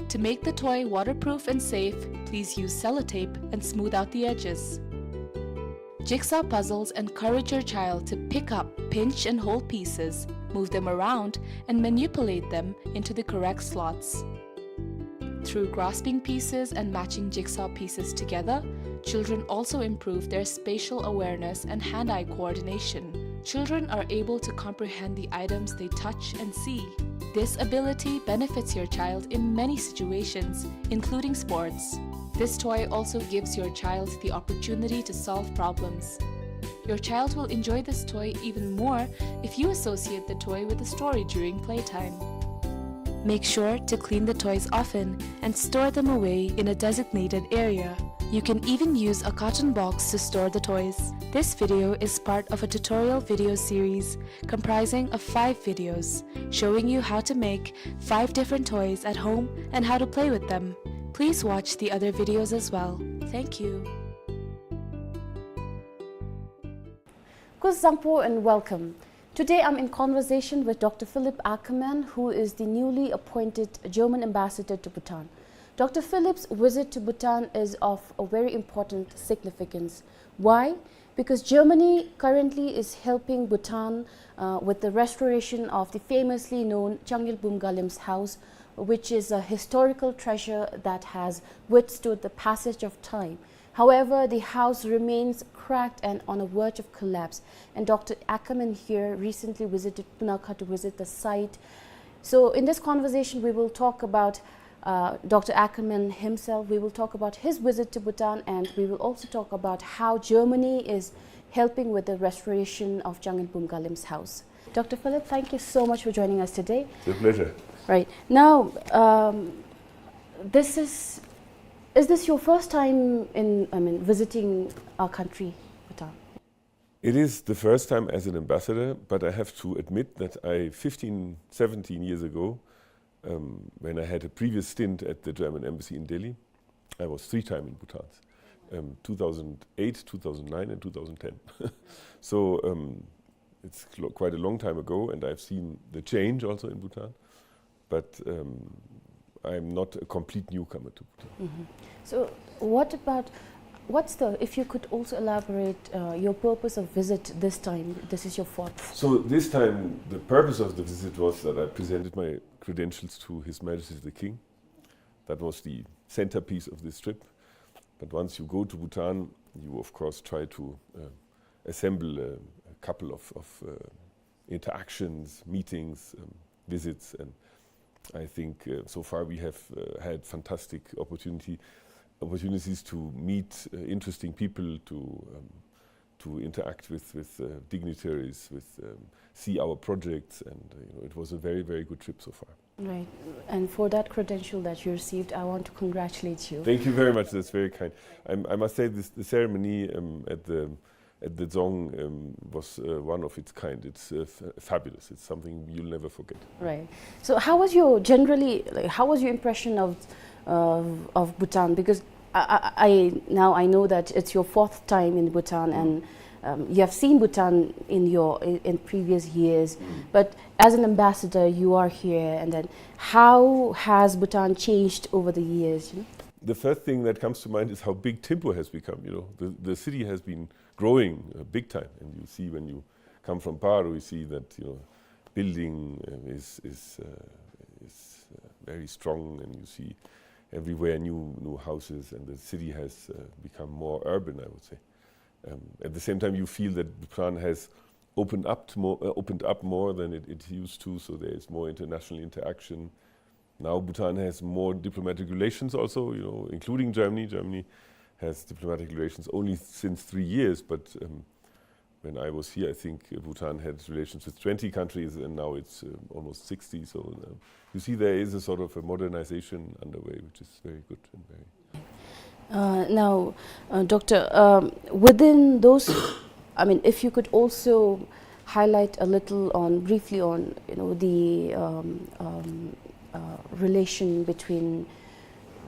To make the toy waterproof and safe, please use sellotape and smooth out the edges. Jigsaw puzzles encourage your child to pick up, pinch, and hold pieces, move them around, and manipulate them into the correct slots. Through grasping pieces and matching jigsaw pieces together, children also improve their spatial awareness and hand-eye coordination. Children are able to comprehend the items they touch and see. This ability benefits your child in many situations, including sports. This toy also gives your child the opportunity to solve problems. Your child will enjoy this toy even more if you associate the toy with a story during playtime. Make sure to clean the toys often and store them away in a designated area. You can even use a carton box to store the toys. This video is part of a tutorial video series comprising of five videos showing you how to make five different toys at home and how to play with them. Please watch the other videos as well. Thank you. Kuzuzangpo and welcome. Today I'm in conversation with Doctor Philip Ackermann, who is the newly appointed German ambassador to Bhutan. Doctor Philip's visit to Bhutan is of a very important significance. Why? Because Germany currently is helping Bhutan, uh, with the restoration of the famously known Changyul Bumgalim's house, which is a historical treasure that has withstood the passage of time. However, the house remains cracked and on the verge of collapse. And Doctor Ackermann here recently visited Punakha to visit the site. So in this conversation, we will talk about, uh, Doctor Ackermann himself. We will talk about his visit to Bhutan, and we will also talk about how Germany is helping with the restoration of Changyul Bumgalim's house. Doctor Philip, thank you so much for joining us today. It's a pleasure. Right. Now, um, This is, is this your first time in, I mean, visiting our country, Bhutan? It is the first time as an ambassador, but I have to admit that I, fifteen, seventeen years ago, um, when I had a previous stint at the German embassy in Delhi, I was three times in Bhutan, um, two thousand eight, two thousand nine, and two thousand ten. So, um, it's lo-, quite a long time ago, and I've seen the change also in Bhutan. But, um, I'm not a complete newcomer to Bhutan. Mm-hmm. So what about, what's the, if you could also elaborate, uh, your purpose of visit this time, this is your fourth. So this time, the purpose of the visit was that I presented my credentials to His Majesty the King. That was the centerpiece of this trip. But once you go to Bhutan, you of course try to, uh, assemble a, a couple of, of, uh, interactions, meetings, um, visits, and I think, uh, so far we have, uh, had fantastic opportunity, opportunities to meet, uh, interesting people, to, um, to interact with, with, uh, dignitaries, with, um, see our projects, and, uh, you know, it was a very, very good trip so far. Right. And for that credential that you received, I want to congratulate you. Thank you very much. That's very kind. I'm, I must say this, the ceremony, um, at the, at the Dzong, um, was, uh, one of its kind. It's, uh, f-, fabulous. It's something you'll never forget. Right. So how was your, generally, like, how was your impression of, of, of Bhutan? Because I, I, I, now I know that it's your fourth time in Bhutan, and, um, you have seen Bhutan in your, in, in previous years. Mm. But as an ambassador, you are here, and then how has Bhutan changed over the years, you know? The first thing that comes to mind is how big Thimphu has become, you know. The, the city has been growing, uh, big time, and you see when you come from Paro, you see that, you know, building, uh, is, is, uh, is, uh, very strong, and you see everywhere new, new houses, and the city has, uh, become more urban, I would say. Um, at the same time, you feel that Bhutan has opened up to more, uh, opened up more than it, it used to, so there is more international interaction. Now Bhutan has more diplomatic relations also, you know, including Germany. Germany has diplomatic relations only since three years, but, um, when I was here, I think, uh, Bhutan had relations with twenty countries, and now it's, uh, almost sixty. So, uh, you see, there is a sort of a modernization underway, which is very good and very Uh, now, uh, Doctor, um, within those, I mean, if you could also highlight a little on, briefly on, you know, the, um, um, uh, relation between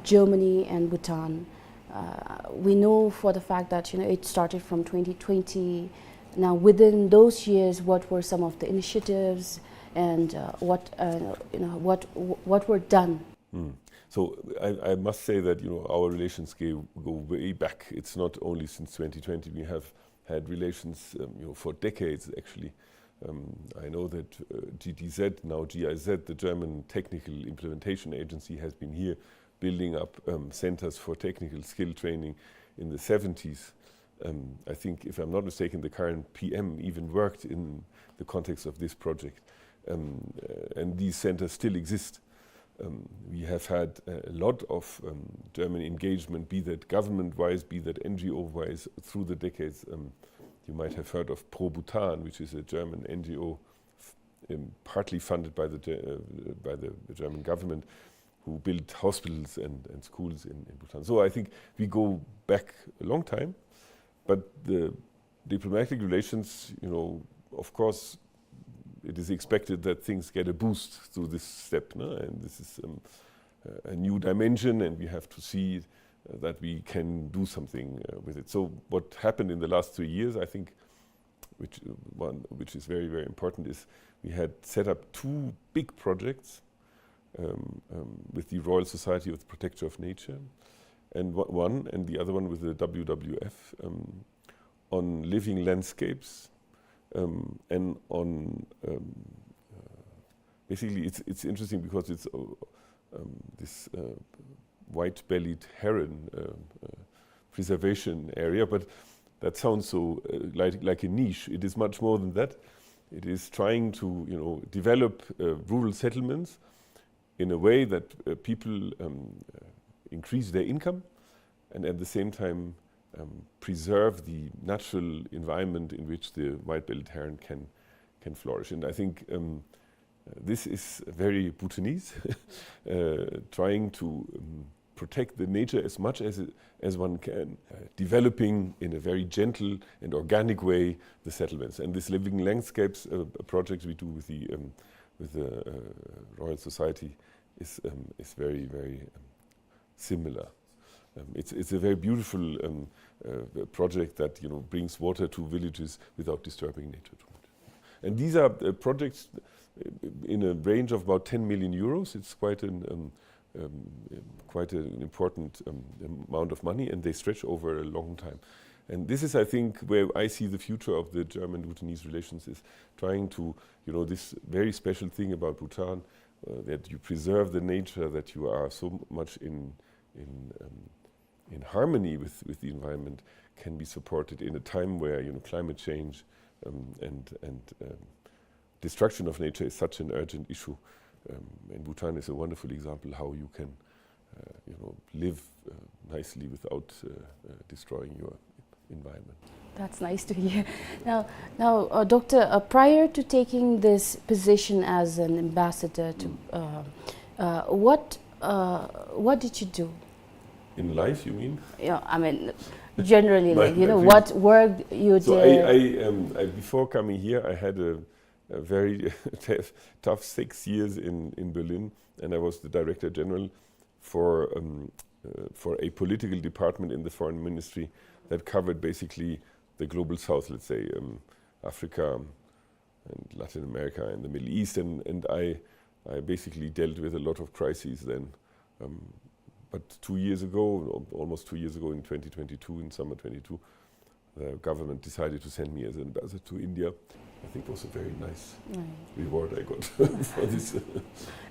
Germany and Bhutan. Uh, we know for the fact that, you know, it started from twenty twenty. Now, within those years, what were some of the initiatives and, uh, what, uh, you know, what, what were done? Mm. So I, I must say that, you know, our relations go, go way back. It's not only since twenty twenty. We have had relations, um, you know, for decades, actually. Um, I know that, uh, G T Z, now G I Z, the German Technical Implementation Agency, has been here building up, um, centers for technical skill training in the seventies. Um, I think, if I'm not mistaken, the current P M even worked in the context of this project. Um, uh, and these centers still exist. Um, we have had a lot of, um, German engagement, be that government-wise, be that N G O-wise, through the decades. Um, you might have heard of Pro Bhutan, which is a German N G O, f-, um, partly funded by the Ge-, uh, by the German government, who built hospitals and, and schools in, in Bhutan. So I think we go back a long time, but the diplomatic relations, you know, of course, it is expected that things get a boost through this step, no? And this is, um, a new dimension, and we have to see, uh, that we can do something, uh, with it. So what happened in the last three years, I think, which, uh, one, which is very, very important, is we had set up two big projects, um, um, with the Royal Society of the Protector of Nature, and wa-, one, and the other one with the W W F, um, on living landscapes, um, and on, um, uh, basically, it's, it's interesting because it's, uh, um, this, uh, white-bellied heron, uh, uh, preservation area, but that sounds so, uh, like, like a niche. It is much more than that. It is trying to, you know, develop, uh, rural settlements in a way that, uh, people, um, uh, increase their income and at the same time, um, preserve the natural environment in which the white-bellied heron can, can flourish. And I think, um, This is very Bhutanese, uh, trying to um, protect the nature as much as, it, as one can, uh, developing in a very gentle and organic way the settlements. And this Living Landscapes uh, project we do with the, um, with the uh, Royal Society is, um, is very, very um, similar. Um, it's, it's a very beautiful um, uh, project that, you know, brings water to villages without disturbing nature too much. And these are uh, projects uh, in a range of about ten million euros. It's quite an um, um, quite an important um, amount of money, and they stretch over a long time. And this is, I think, where I see the future of the German-Bhutanese relations, is trying to, you know, this very special thing about Bhutan, uh, that you preserve the nature, that you are so much in in um, in harmony with, with the environment, can be supported in a time where, you know, climate change um, and and um, destruction of nature is such an urgent issue. Um, and Bhutan is a wonderful example how you can, uh, you know, live uh, nicely without uh, uh, destroying your environment. That's nice to hear. Now, now, uh, Doctor, uh, prior to taking this position as an ambassador to, uh, uh, what, uh, what did you do? In life, you mean? Yeah, I mean, generally, like, you know, what work you did? So I, I, um, I, before coming here, I had a, a very tough, tough six years in, in Berlin, and I was the director general for um, uh, for a political department in the foreign ministry that covered basically the global south, let's say, um, Africa and Latin America and the Middle East, and, and I, I basically dealt with a lot of crises then. Um, but two years ago, al- almost two years ago in twenty twenty-two, in summer twenty-two, the government decided to send me as an ambassador to India. I think it was a very nice reward I got for this.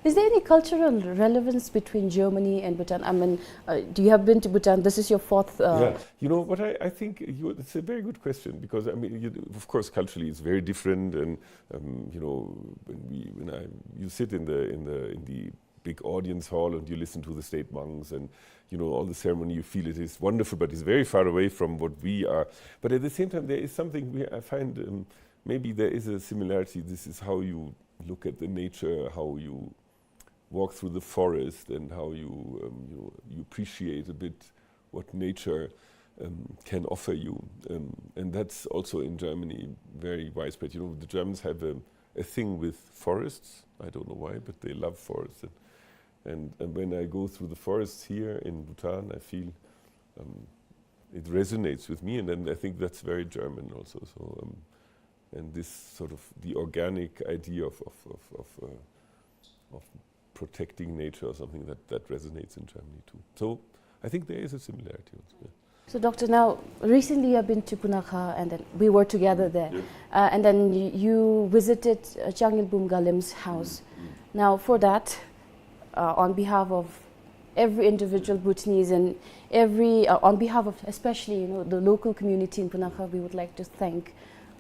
Is there any cultural relevance between Germany and Bhutan? I mean, uh, do you have been to Bhutan? This is your fourth. Uh, yeah, you know what I, I think you, it's a very good question because I mean, you, of course, culturally it's very different, and um, you know, when we when I you sit in the in the in the big audience hall and you listen to the state monks and you know all the ceremony, you feel it is wonderful, but it's very far away from what we are. But at the same time, there is something we, I find um, maybe there is a similarity. This is how you look at the nature, how you walk through the forest, and how you um, you, you appreciate a bit what nature um, can offer you. Um, and that's also in Germany very widespread. You know, the Germans have a, a thing with forests. I don't know why, but they love forests. And, and, and when I go through the forests here in Bhutan, I feel um, it resonates with me, and, and I think that's very German also. So, um, and this sort of the organic idea of of of, of, uh, of protecting nature or something that, that resonates in Germany too. So I think there is a similarity also. Yeah. So, Doctor, now recently you have been to Punakha, and then we were together there. Yeah. Uh, and then y- you visited uh, Changilbum Galim's house. Mm, mm. Now, for that, uh, on behalf of every individual Bhutanese and every, uh, on behalf of especially, you know, the local community in Punakha, we would like to thank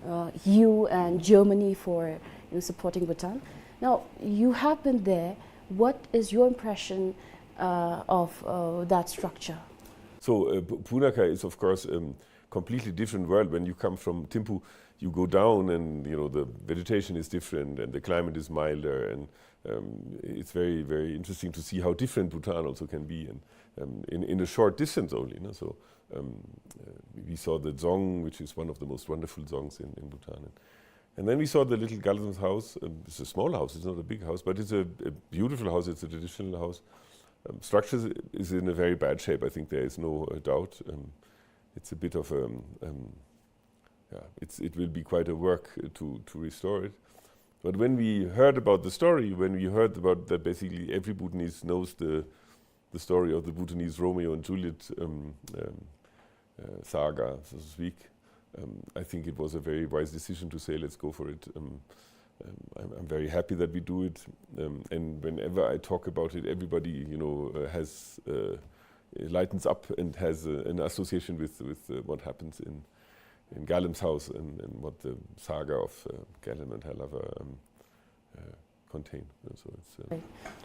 uh, you and Germany for, you know, supporting Bhutan. Now, you have been there. What is your impression uh, of uh, that structure? So uh, Pu- Punakha is of course a um, completely different world. When you come from Thimphu, you go down, and you know the vegetation is different, and the climate is milder, and um, it's very, very interesting to see how different Bhutan also can be. And um, in in a short distance only, no? So um, uh, we saw the dzong, which is one of the most wonderful dzongs in, in Bhutan. And and then we saw the little Galim's house. Um, it's a small house, it's not a big house, but it's a, a beautiful house, it's a traditional house. Um, structure is in a very bad shape, I think there is no uh, doubt. Um, it's a bit of a, um, yeah, it's, it will be quite a work uh, to, to restore it. But when we heard about the story, when we heard about that basically every Bhutanese knows the, the story of the Bhutanese Romeo and Juliet um, um, uh, saga, so to speak, um, I think it was a very wise decision to say, let's go for it. Um, um, I'm, I'm very happy that we do it. Um, and whenever I talk about it, everybody, you know, uh, has uh, lightens up and has uh, an association with, with uh, what happens in, in Galim's house and, and what the saga of uh, Galim and Halava um, uh, contain. And so it's, uh,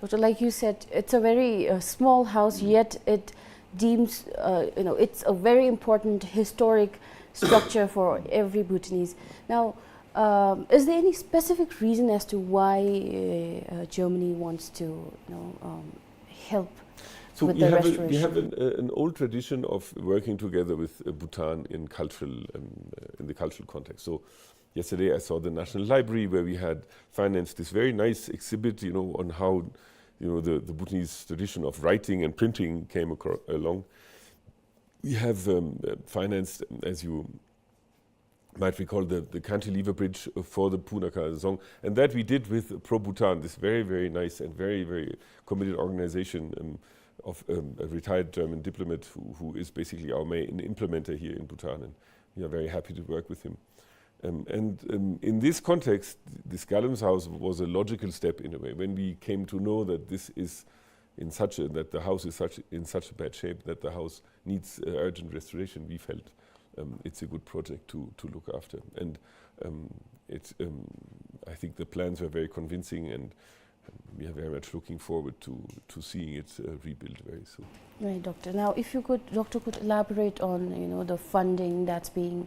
Doctor, like you said, it's a very uh, small house, yet it deems, uh, you know, it's a very important historic structure for every Bhutanese. Now, Um, is there any specific reason as to why uh, uh, Germany wants to, you know, um, help So with we the have, a, we restoration? have an, uh, an old tradition of working together with uh, Bhutan in cultural, um, uh, in the cultural context. So yesterday I saw the National Library, where we had financed this very nice exhibit, you know, on how, you know, the, the Bhutanese tradition of writing and printing came acro- along. We have um, uh, financed, as you might recall, the, the cantilever bridge for the Punakha Dzong, and that we did with Pro Bhutan, this very, very nice and very, very committed organization, um, of um, a retired German diplomat who, who is basically our main implementer here in Bhutan, and we are very happy to work with him. Um, and um, in this context, this Galim's house was a logical step in a way. When we came to know that this is in such a, that the house is such, in such a bad shape that the house needs uh, urgent restoration, we felt um, it's a good project to, to look after. And um, it's, um, I think the plans were very convincing, and we are very much looking forward to, to seeing it uh, rebuilt very soon. Right, Doctor. Now, if you could, Doctor could elaborate on, you know, the funding that's being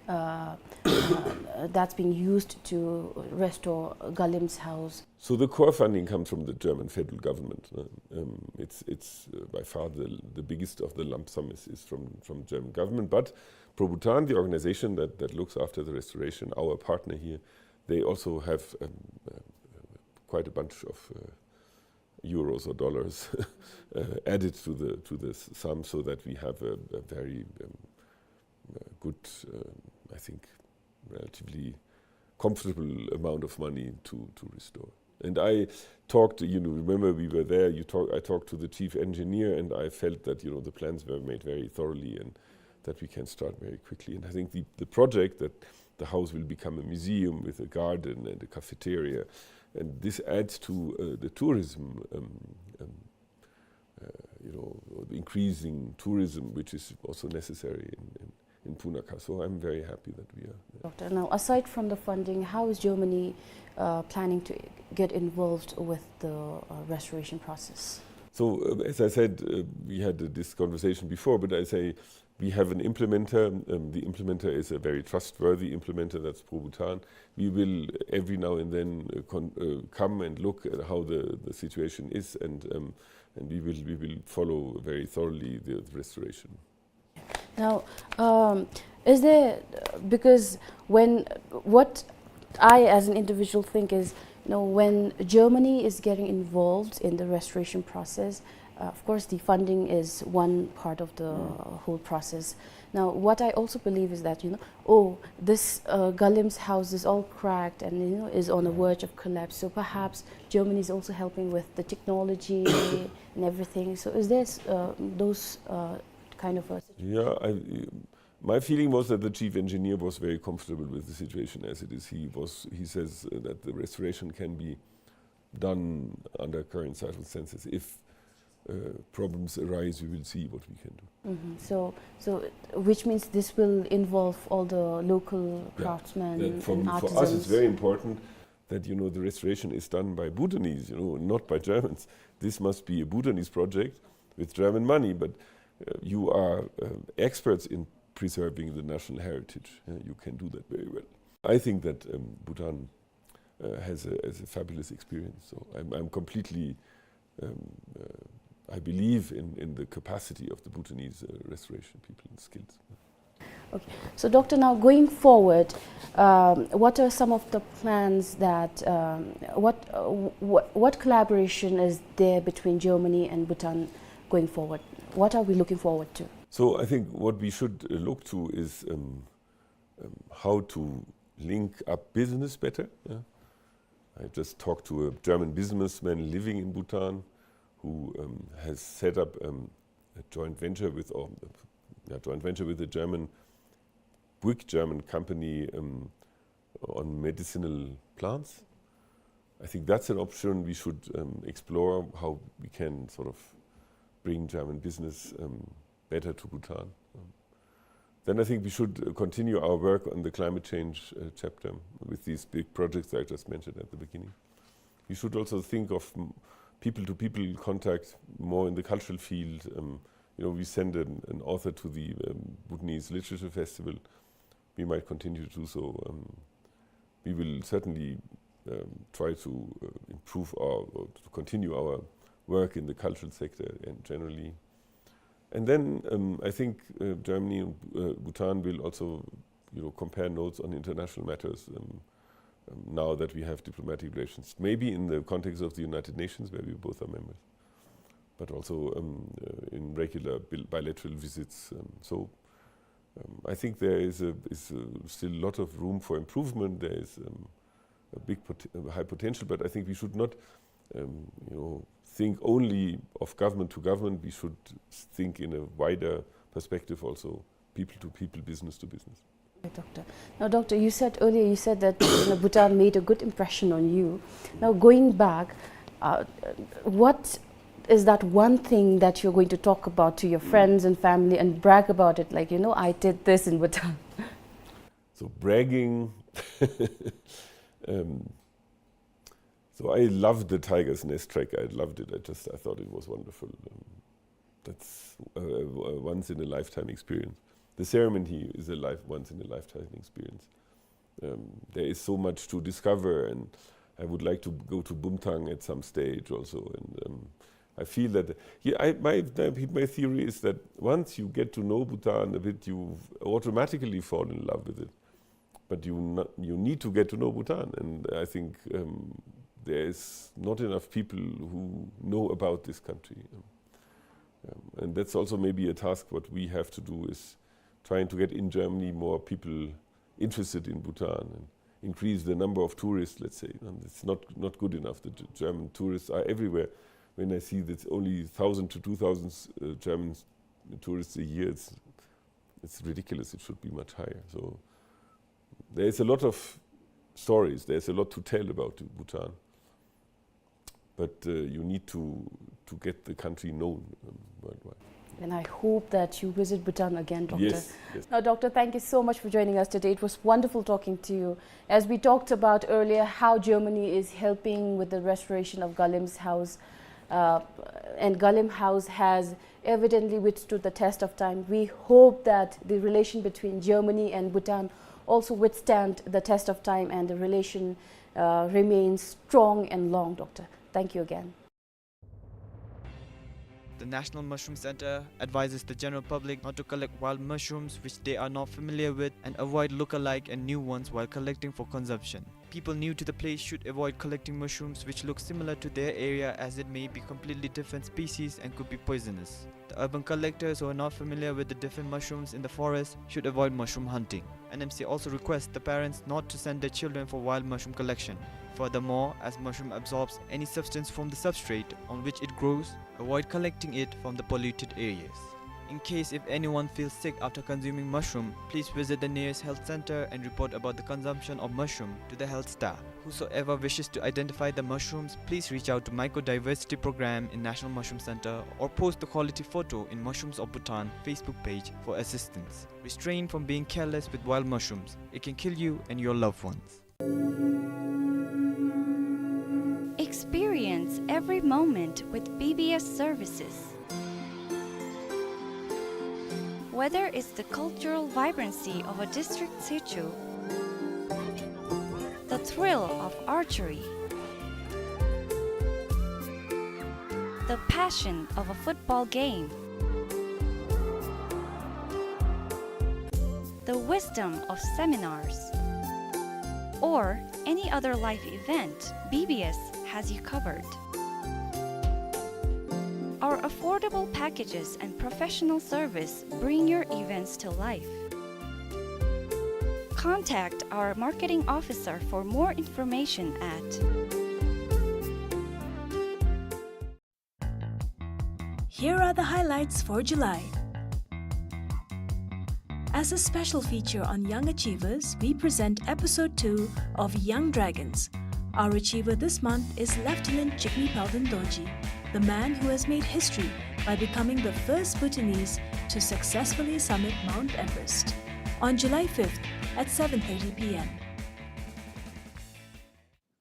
uh, uh, that's being used to restore Galim's house. So the core funding comes from the German federal government. Uh, um, it's it's uh, by far the, the biggest of the lump sum is, is from, from German government. But Pro Bhutan, the organization that, that looks after the restoration, our partner here, they also have um, uh, quite a bunch of uh, euros or dollars uh, added to the to this sum, so that we have a, a very um, uh, good, uh, I think, relatively comfortable amount of money to, to restore. And I talked, you know, remember we were there, you talk, I talked to the chief engineer, and I felt that, you know, the plans were made very thoroughly and that we can start very quickly. And I think the, the project that the house will become a museum with a garden and a cafeteria, and this adds to uh, the tourism um, um, uh, you know, the increasing tourism, which is also necessary in, in, in Punakha. So I'm very happy that we are there. Doctor, now, aside from the funding, how is Germany uh, planning to get involved with the uh, restoration process? So, uh, as I said, uh, we had this conversation before, but I say we have an implementer. Um, the implementer is a very trustworthy implementer, that's Pro Bhutan. We will every now and then uh, con- uh, come and look at how the, the situation is, and, um, and we will, we will follow very thoroughly the, the restoration. Now, um, is there, because when, what I as an individual think is, you know, when Germany is getting involved in the restoration process, uh, of course, the funding is one part of the whole process. Now, what I also believe is that, you know, oh, this uh, Galim's house is all cracked and, you know, is on the verge of collapse. So perhaps Germany is also helping with the technology and everything. So is there uh, those uh, kind of a situation? Yeah, I, my feeling was that the chief engineer was very comfortable with the situation as it is. He was. He says uh, that the restoration can be done under current circumstances. If uh, problems arise, we will see what we can do. Mm-hmm. So, so which means this will involve all the local craftsmen Yeah. That from, and for artisans. Us, it's very important that, you know, the restoration is done by Bhutanese, you know, not by Germans. This must be a Bhutanese project with German money, but uh, you are uh, experts in preserving the national heritage. Uh, you can do that very well. I think that um, Bhutan uh, has, a, has a fabulous experience. So I'm, I'm completely, um, uh, I believe in, in the capacity of the Bhutanese uh, restoration people and skills. Okay. So, Doctor, now going forward, um, what are some of the plans that, um, what, uh, wh- what collaboration is there between Germany and Bhutan going forward? What are we looking forward to? So I think what we should uh, look to is um, um, how to link up business better. Yeah? I just talked to a German businessman living in Bhutan who um, has set up um, a joint venture with, or, a joint venture with a German, big German company um, on medicinal plants. I think that's an option we should um, explore, how we can sort of bring German business um, better to Bhutan. Um, then I think we should uh, continue our work on the climate change uh, chapter with these big projects I just mentioned at the beginning. We should also think of mm, people-to-people contact more in the cultural field. Um, you know, we send an, an author to the um, Bhutanese Literature Festival. We might continue to do so. Um, We will certainly, um, try to, uh, improve our, or to continue our work in the cultural sector and generally. And then, um, I think, uh, Germany and, uh, Bhutan will also, you know, compare notes on international matters, um, um, now that we have diplomatic relations. Maybe in the context of the United Nations, where we both are members, but also, um, uh, in regular bil-, bilateral visits. Um, so, um, I think there is a, is a still lot of room for improvement. There is, um, a big pot-, a high potential, but I think we should not, um, you know, think only of government to government. We should think in a wider perspective also, people to people, business to business. Right, Doctor. Now, Doctor, you said earlier, you said that, you know, Bhutan made a good impression on you. Now, going back, uh, what is that one thing that you're going to talk about to your friends and family and brag about it, like, you know, "I did this in Bhutan"? So bragging, um, so I loved the Tiger's Nest trek. I loved it. I just, I thought it was wonderful. Um, that's a, a, a once in a lifetime experience. The ceremony is a life, once in a lifetime experience. Um, there is so much to discover, and I would like to go to Bumthang at some stage also. And, um, I feel that, yeah, I, my, my, my theory is that once you get to know Bhutan a bit, you automatically fall in love with it. But you not, you need to get to know Bhutan, and I think, um, there is not enough people who know about this country. Um, and that's also maybe a task what we have to do, is trying to get in Germany more people interested in Bhutan and increase the number of tourists, let's say. And it's not, not good enough. The G-, German tourists are everywhere. When I see that only thousand to two thousand, uh, German tourists a year, it's, it's ridiculous. It should be much higher. So there is a lot of stories. There's a lot to tell about Bhutan. But, uh, you need to, to get the country known, um, worldwide. And I hope that you visit Bhutan again, Doctor. Yes, yes. Now, Doctor, thank you so much for joining us today. It was wonderful talking to you. As we talked about earlier, how Germany is helping with the restoration of Galim's house, uh, and Galim House has evidently withstood the test of time. We hope that the relation between Germany and Bhutan also withstand the test of time and the relation, uh, remains strong and long, Doctor. Thank you again. The National Mushroom Center advises the general public not to collect wild mushrooms which they are not familiar with and avoid look-alike and new ones while collecting for consumption. People new to the place should avoid collecting mushrooms which look similar to their area, as it may be completely different species and could be poisonous. The urban collectors who are not familiar with the different mushrooms in the forest should avoid mushroom hunting. N M C also requests the parents not to send their children for wild mushroom collection. Furthermore, as mushroom absorbs any substance from the substrate on which it grows, avoid collecting it from the polluted areas. In case if anyone feels sick after consuming mushroom, please visit the nearest health center and report about the consumption of mushroom to the health staff. Whosoever wishes to identify the mushrooms, please reach out to Mycodiversity Program in National Mushroom Center or post the quality photo in Mushrooms of Bhutan Facebook page for assistance. Restrain from being careless with wild mushrooms. It can kill you and your loved ones. Experience every moment with B B S services. Whether it's the cultural vibrancy of a district sichu, the thrill of archery, the passion of a football game, the wisdom of seminars, or any other life event, B B S has you covered. Our affordable packages and professional service bring your events to life. Contact our marketing officer for more information at Here are the highlights for July. As a special feature on young achievers, we present episode two of Young Dragons. Our achiever this month is Lieutenant Jigme Palden Dorji, the man who has made history by becoming the first Bhutanese to successfully summit Mount Everest. On July fifth at seven thirty p m.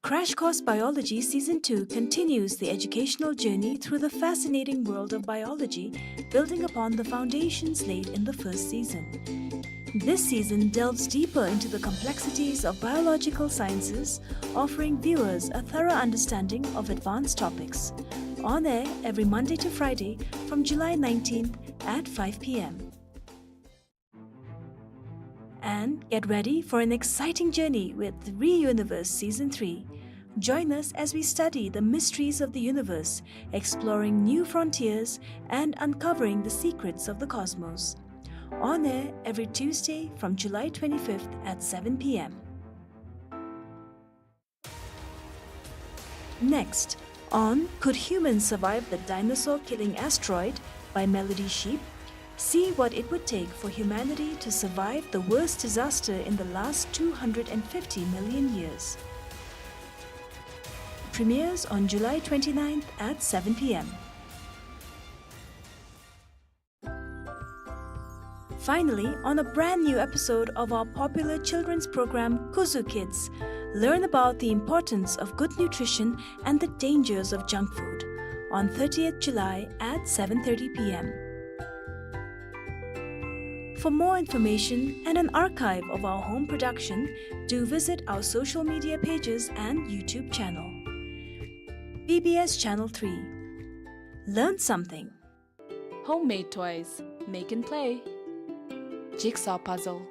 Crash Course Biology Season two continues the educational journey through the fascinating world of biology, building upon the foundations laid in the first season. This season delves deeper into the complexities of biological sciences, offering viewers a thorough understanding of advanced topics. On air every Monday to Friday from July nineteenth at five p.m. And get ready for an exciting journey with ReUniverse Season three. Join us as we study the mysteries of the universe, exploring new frontiers and uncovering the secrets of the cosmos. On air every Tuesday from July twenty-fifth at seven p.m. Next, on Could Humans Survive the Dinosaur Killing Asteroid? By Melody Sheep, see what it would take for humanity to survive the worst disaster in the last two hundred and fifty million years. Premieres on July twenty-ninth at seven p.m. Finally, on a brand new episode of our popular children's program, Kuzu Kids, learn about the importance of good nutrition and the dangers of junk food on thirtieth July at seven thirty p.m. For more information and an archive of our home production, do visit our social media pages and YouTube channel. B B S Channel three. Learn something. Homemade toys. Make and play. Jigsaw puzzle.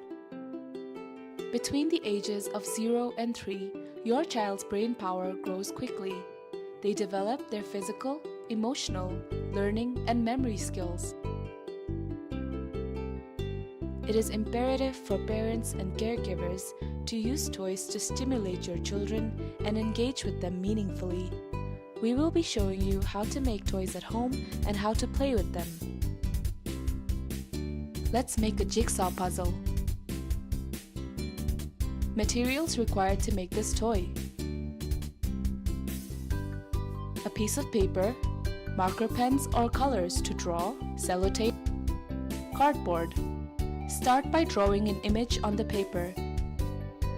Between the ages of zero and three, your child's brain power grows quickly. They develop their physical, emotional, learning, and memory skills. It is imperative for parents and caregivers to use toys to stimulate your children and engage with them meaningfully. We will be showing you how to make toys at home and how to play with them. Let's make a jigsaw puzzle. Materials required to make this toy: a piece of paper, marker pens or colors to draw, sellotape, cardboard. Start by drawing an image on the paper.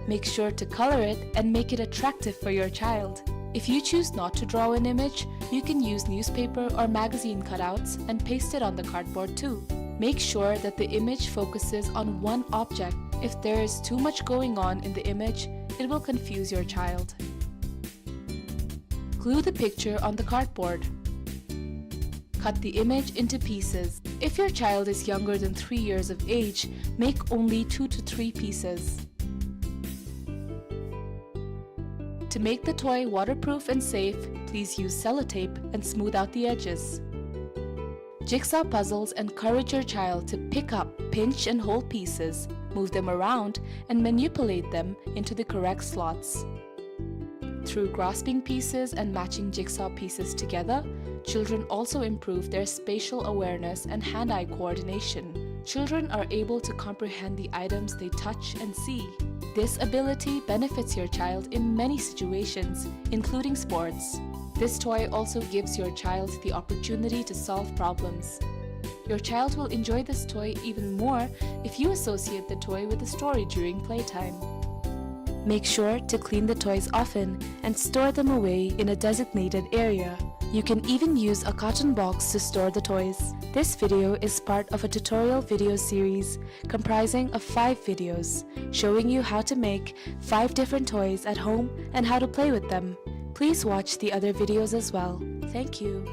Make sure to color it and make it attractive for your child. If you choose not to draw an image, you can use newspaper or magazine cutouts and paste it on the cardboard too. Make sure that the image focuses on one object. If there is too much going on in the image, it will confuse your child. Glue the picture on the cardboard. Cut the image into pieces. If your child is younger than three years of age, make only two to three pieces. To make the toy waterproof and safe, please use sellotape and smooth out the edges. Jigsaw puzzles encourage your child to pick up, pinch, and hold pieces, move them around, and manipulate them into the correct slots. Through grasping pieces and matching jigsaw pieces together, children also improve their spatial awareness and hand-eye coordination. Children are able to comprehend the items they touch and see. This ability benefits your child in many situations, including sports. This toy also gives your child the opportunity to solve problems. Your child will enjoy this toy even more if you associate the toy with a story during playtime. Make sure to clean the toys often and store them away in a designated area. You can even use a carton box to store the toys. This video is part of a tutorial video series comprising of five videos showing you how to make five different toys at home and how to play with them. Please watch the other videos as well. Thank you.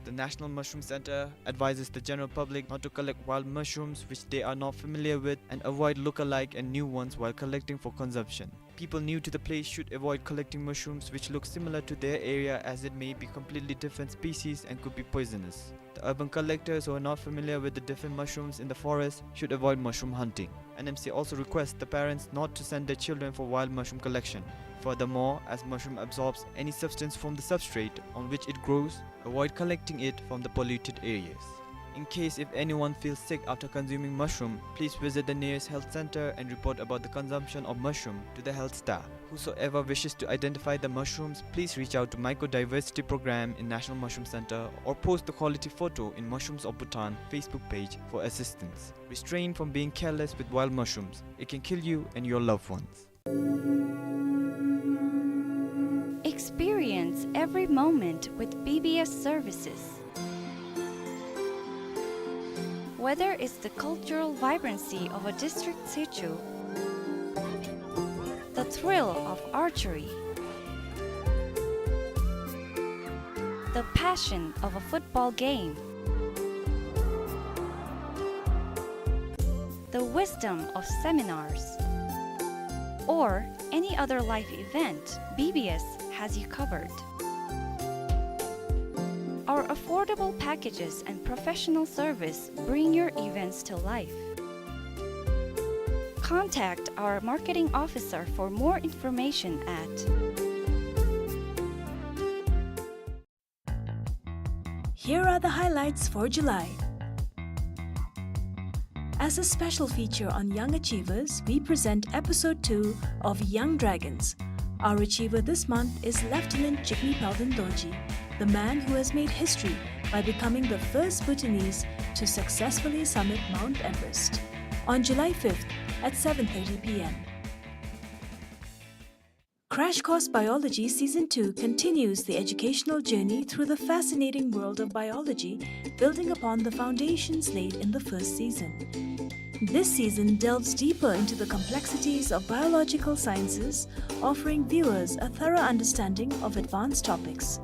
The National Mushroom Center advises the general public not to collect wild mushrooms which they are not familiar with and avoid look-alike and new ones while collecting for consumption. People new to the place should avoid collecting mushrooms which look similar to their area, as it may be completely different species and could be poisonous. The urban collectors who are not familiar with the different mushrooms in the forest should avoid mushroom hunting. N M C also requests the parents not to send their children for wild mushroom collection. Furthermore, as mushroom absorbs any substance from the substrate on which it grows, avoid collecting it from the polluted areas. In case if anyone feels sick after consuming mushroom, please visit the nearest health center and report about the consumption of mushroom to the health staff. Whosoever wishes to identify the mushrooms, please reach out to Mycodiversity Program in National Mushroom Center or post the quality photo in Mushrooms of Bhutan Facebook page for assistance. Restrain from being careless with wild mushrooms. It can kill you and your loved ones. Experience every moment with B B S services. Whether it's the cultural vibrancy of a district sichu, the thrill of archery, the passion of a football game, the wisdom of seminars, or any other life event, B B S has you covered. Our affordable packages and professional service bring your events to life. Contact our marketing officer for more information at Here are the highlights for July. As a special feature on young achievers, we present episode two of Young Dragons. Our achiever this month is Lieutenant Jigme Palden Dorji, the man who has made history by becoming the first Bhutanese to successfully summit Mount Everest. On July fifth at seven thirty p m. Crash Course Biology Season two continues the educational journey through the fascinating world of biology, building upon the foundations laid in the first season. This season delves deeper into the complexities of biological sciences, offering viewers a thorough understanding of advanced topics.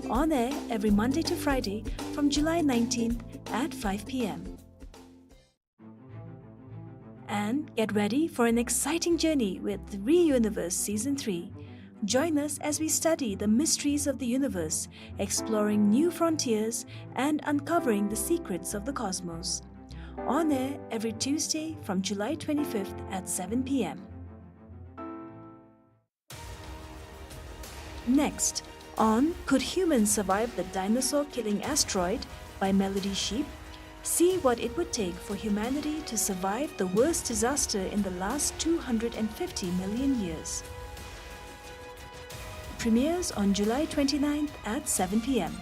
On air every Monday to Friday from July nineteenth at five p m. And get ready for an exciting journey with Re-Universe Season three. Join us as we study the mysteries of the universe, exploring new frontiers and uncovering the secrets of the cosmos. On air every Tuesday from July twenty-fifth at seven p m. Next, on Could Humans Survive the Dinosaur Killing Asteroid by Melody Sheep, see what it would take for humanity to survive the worst disaster in the last two hundred and fifty million years. Premieres on July twenty-ninth at seven p m.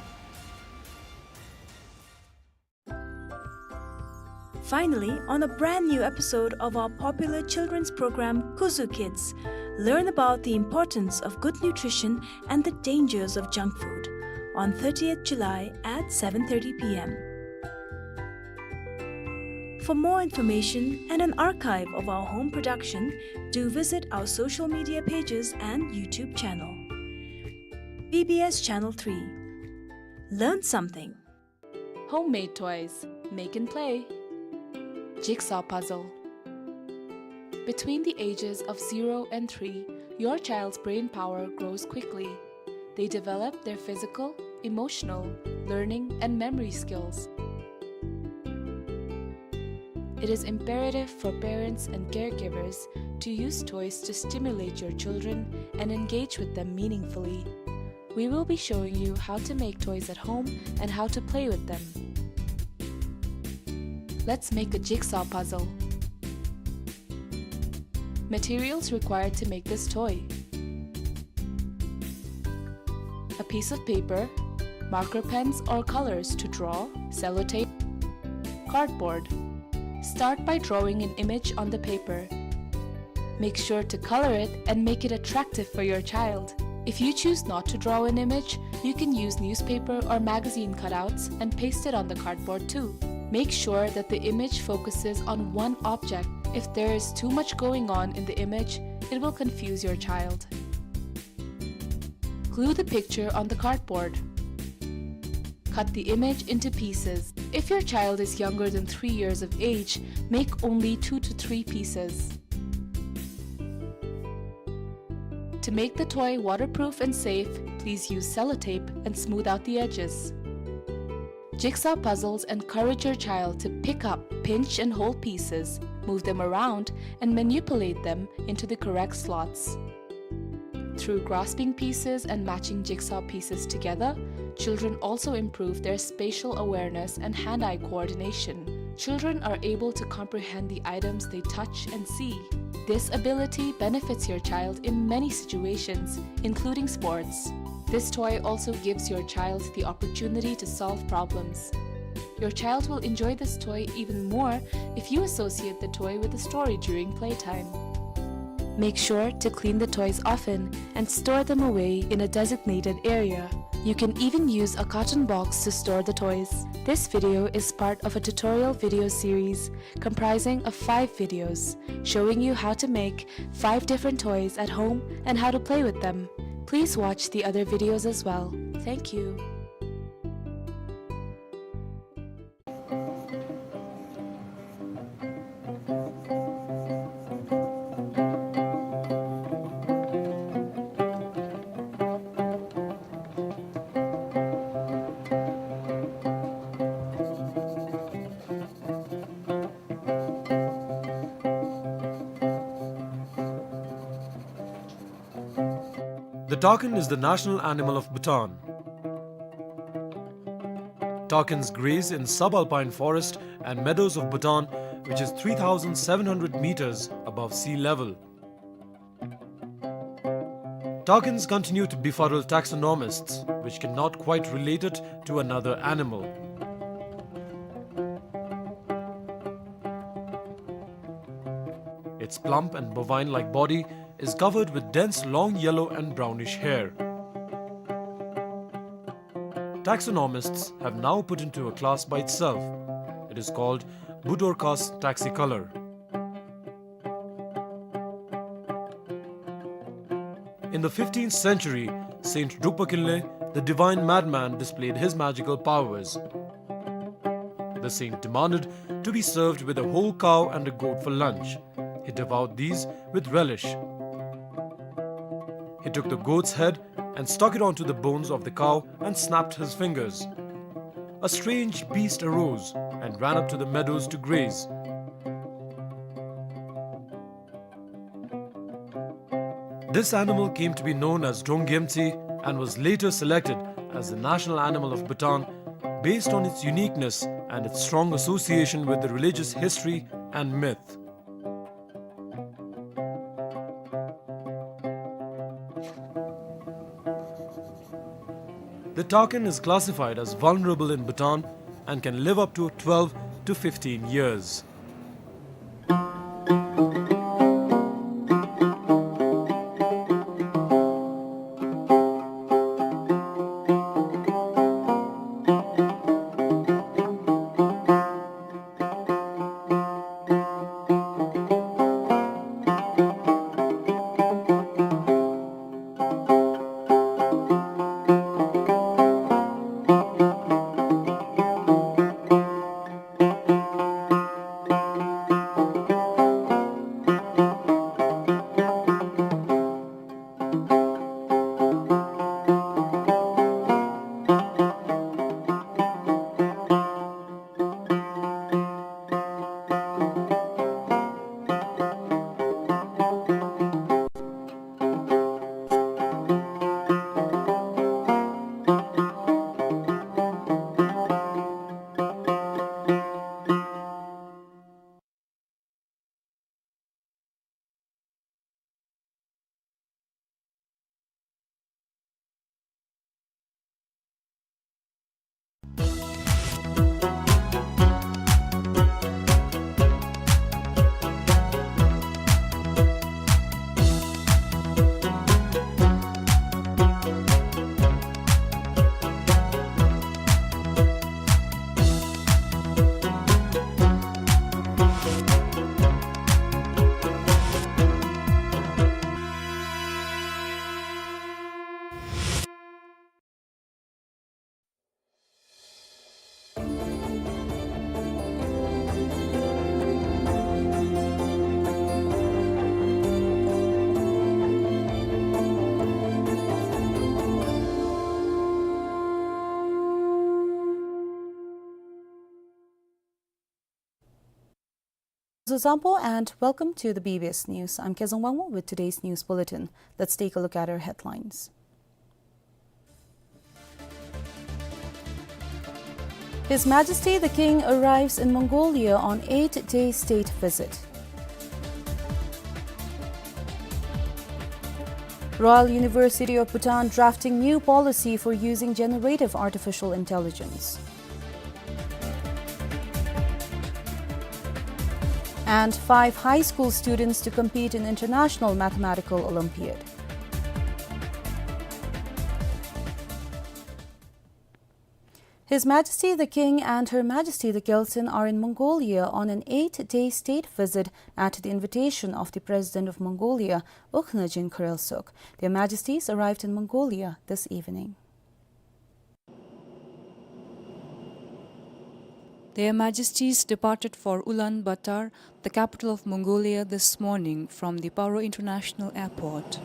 Finally, on a brand new episode of our popular children's program, Kuzu Kids, learn about the importance of good nutrition and the dangers of junk food on thirtieth July at seven thirty p m. For more information and an archive of our home production, do visit our social media pages and YouTube channel. B B S Channel three. Learn something. Homemade toys. Make and play. Jigsaw puzzle. Between the ages of zero and three, your child's brain power grows quickly. They develop their physical, emotional, learning, and memory skills. It is imperative for parents and caregivers to use toys to stimulate your children and engage with them meaningfully. We will be showing you how to make toys at home and how to play with them. Let's make a jigsaw puzzle. Materials required to make this toy: a piece of paper, marker pens or colors to draw, sellotape, cardboard. Start by drawing an image on the paper. Make sure to color it and make it attractive for your child. If you choose not to draw an image, you can use newspaper or magazine cutouts and paste it on the cardboard too. Make sure that the image focuses on one object. If there is too much going on in the image, it will confuse your child. Glue the picture on the cardboard. Cut the image into pieces. If your child is younger than three years of age, make only two to three pieces. To make the toy waterproof and safe, please use sellotape and smooth out the edges. Jigsaw puzzles encourage your child to pick up, pinch, and hold pieces, move them around, and manipulate them into the correct slots. Through grasping pieces and matching jigsaw pieces together, Children also improve their spatial awareness and hand-eye coordination. Children are able to comprehend the items they touch and see. This ability benefits your child in many situations, including sports. This toy also gives your child the opportunity to solve problems. Your child will enjoy this toy even more if you associate the toy with a story during playtime. Make sure to clean the toys often and store them away in a designated area. You can even use a carton box to store the toys. This video is part of a tutorial video series comprising of five videos showing you how to make five different toys at home and how to play with them. Please watch the other videos as well. Thank you. The takin is the national animal of Bhutan. Takins graze in subalpine forest and meadows of Bhutan, which is three thousand seven hundred meters above sea level. Takins continue to befuddle taxonomists, which cannot quite relate it to another animal. Its plump and bovine-like body is covered with dense long yellow and brownish hair. Taxonomists have now put into a class by itself. It is called Budorcas taxicolor. In the fifteenth century, Saint Drukpa Kinley, the divine madman, displayed his magical powers. The saint demanded to be served with a whole cow and a goat for lunch. He devoured these with relish. He took the goat's head and stuck it onto the bones of the cow and snapped his fingers. A strange beast arose and ran up to the meadows to graze. This animal came to be known as Drongyemtsi and was later selected as the national animal of Bhutan based on its uniqueness and its strong association with the religious history and myth. The takin is classified as vulnerable in Bhutan and can live up to twelve to fifteen years. Zuzampo and welcome to the B B S News. I'm Kezang Wangmo with today's news bulletin. Let's take a look at our headlines. His Majesty the King arrives in Mongolia on eight-day state visit. Royal University of Bhutan drafting new policy for using generative artificial intelligence. And five high school students to compete in International Mathematical Olympiad. His Majesty the King and Her Majesty the Gyaltsuen are in Mongolia on an eight-day state visit at the invitation of the President of Mongolia, U Khnagjin Kharelsuk. Their Majesties arrived in Mongolia this evening. Their Majesties departed for Ulaanbaatar, the capital of Mongolia, this morning from the Paro International Airport.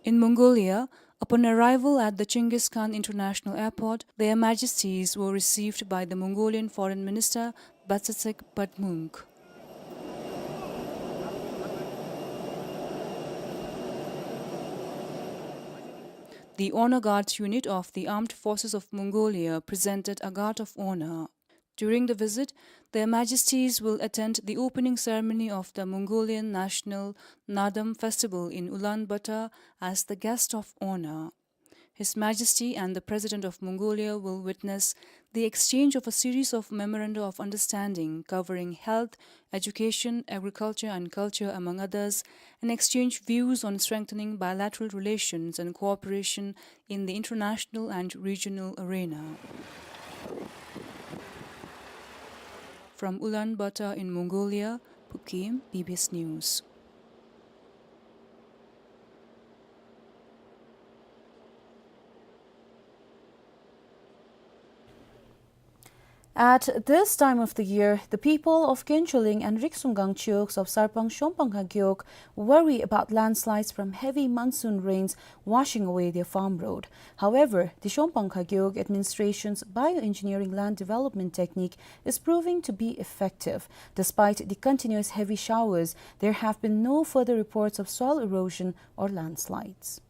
In Mongolia, upon arrival at the Chinggis Khan International Airport, Their Majesties were received by the Mongolian Foreign Minister Batsetsek Badmung. The Honor Guards unit of the Armed Forces of Mongolia presented a guard of honor. During the visit, Their Majesties will attend the opening ceremony of the Mongolian National Naadam Festival in Ulaanbaatar as the guest of honor. His Majesty and the President of Mongolia will witness the exchange of a series of memoranda of understanding covering health, education, agriculture and culture, among others, and exchange views on strengthening bilateral relations and cooperation in the international and regional arena. From Ulaanbaatar in Mongolia, Pu Kim, B B S News. At this time of the year, the people of Kencholing and Riksumgang Chiwogs of Sarpang Shonpangkha Gewog worry about landslides from heavy monsoon rains washing away their farm road. However, the Shonpangkha Gewog administration's bioengineering land development technique is proving to be effective. Despite the continuous heavy showers, there have been no further reports of soil erosion or landslides.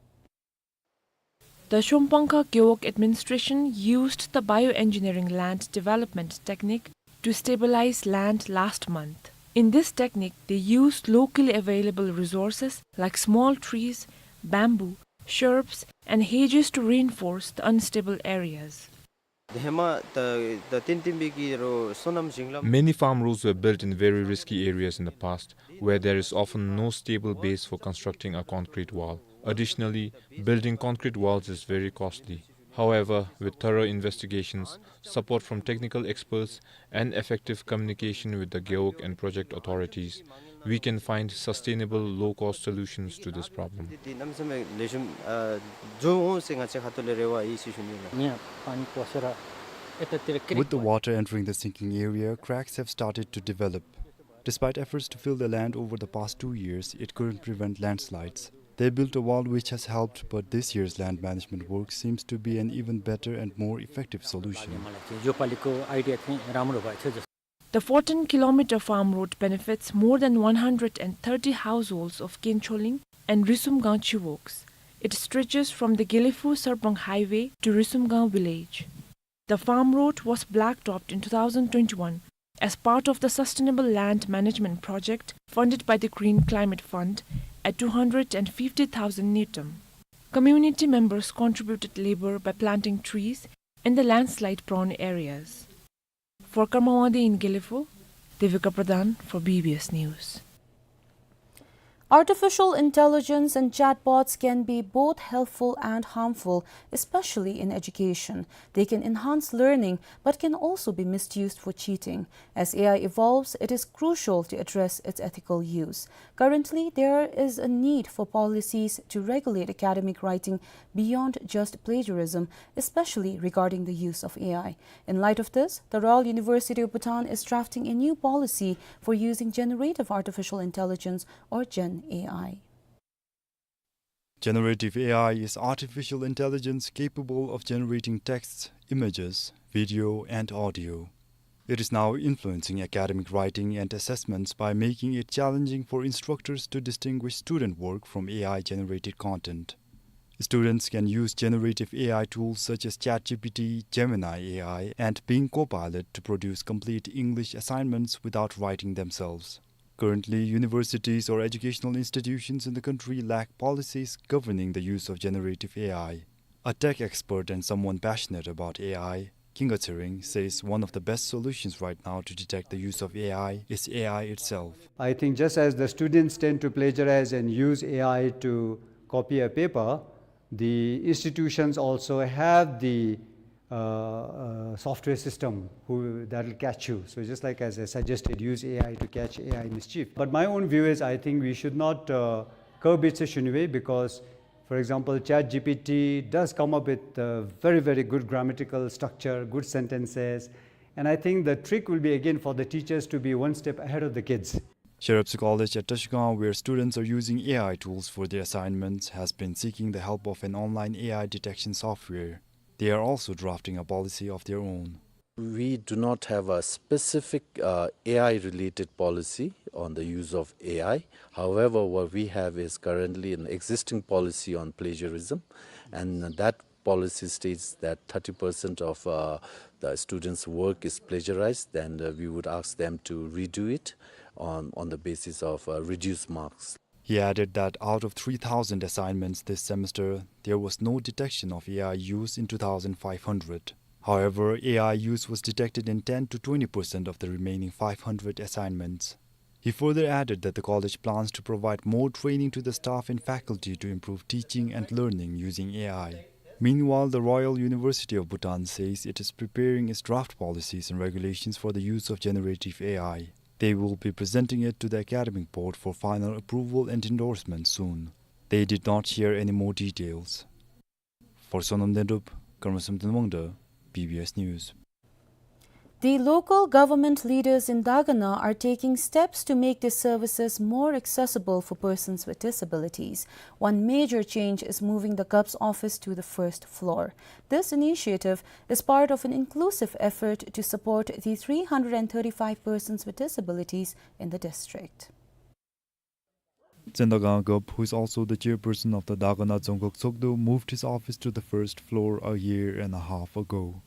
The Shonpangkha Gewog administration used the bioengineering land development technique to stabilize land last month. In this technique, they used locally available resources like small trees, bamboo, shrubs, and hedges to reinforce the unstable areas. Many farm roads were built in very risky areas in the past, where there is often no stable base for constructing a concrete wall. Additionally, building concrete walls is very costly. However, with thorough investigations, support from technical experts, and effective communication with the Gewog and project authorities, we can find sustainable, low-cost solutions to this problem. With the water entering the sinking area, cracks have started to develop. Despite efforts to fill the land over the past two years, it couldn't prevent landslides. They built a wall which has helped, but this year's land management work seems to be an even better and more effective solution. The fourteen kilometer farm road benefits more than one hundred and thirty households of Kencholing and Risumgang Chiwogs. It stretches from the Gelephu Sarpang Highway to Risumgang village. The farm road was blacktopped in two thousand twenty-one as part of the Sustainable Land Management Project funded by the Green Climate Fund at two hundred and fifty thousand ngultrum. Community members contributed labor by planting trees in the landslide-prone areas. For Karma Wangdi in Gelephu, Devika Pradhan for B B S News. Artificial intelligence and chatbots can be both helpful and harmful, especially in education. They can enhance learning, but can also be misused for cheating. As A I evolves, it is crucial to address its ethical use. Currently, there is a need for policies to regulate academic writing beyond just plagiarism, especially regarding the use of A I. In light of this, the Royal University of Bhutan is drafting a new policy for using generative artificial intelligence, or Gen A I. Generative A I is artificial intelligence capable of generating texts, images, video, and audio. It is now influencing academic writing and assessments by making it challenging for instructors to distinguish student work from A I-generated content. Students can use generative A I tools such as ChatGPT, Gemini A I, and Bing Copilot to produce complete English assignments without writing themselves. Currently, universities or educational institutions in the country lack policies governing the use of generative A I. A tech expert and someone passionate about A I, Kinga Tsering, says one of the best solutions right now to detect the use of A I is A I itself. I think just as the students tend to plagiarize and use A I to copy a paper, the institutions also have the uh, uh, software system who, that'll catch you. So just like as I suggested, use A I to catch A I mischief. But my own view is I think we should not uh, curb it issue anyway, because, for example, ChatGPT does come up with uh, very, very good grammatical structure, good sentences. And I think the trick will be again for the teachers to be one step ahead of the kids. Sherab College at Trashigang, where students are using A I tools for their assignments, has been seeking the help of an online A I detection software. They are also drafting a policy of their own. We do not have a specific uh, A I related policy on the use of A I. However, what we have is currently an existing policy on plagiarism, and that policy states that thirty percent of uh, the students' work is plagiarized, and uh, we would ask them to redo it on, on the basis of uh, reduced marks. He added that out of three thousand assignments this semester, there was no detection of A I use in two thousand five hundred. However, A I use was detected in ten to twenty percent of the remaining five hundred assignments. He further added that the college plans to provide more training to the staff and faculty to improve teaching and learning using A I. Meanwhile, the Royal University of Bhutan says it is preparing its draft policies and regulations for the use of generative A I. They will be presenting it to the academic board for final approval and endorsement soon. They did not share any more details. For Sonam Dendup, Karmasam Tenwangda, B B S News. The local government leaders in Dagana are taking steps to make their services more accessible for persons with disabilities. One major change is moving the GovT's office to the first floor. This initiative is part of an inclusive effort to support the three hundred and thirty-five persons with disabilities in the district. Tsendagang GovT, who is also the chairperson of the Dagana Dzongkhag Tshogdu, moved his office to the first floor a year and a half ago.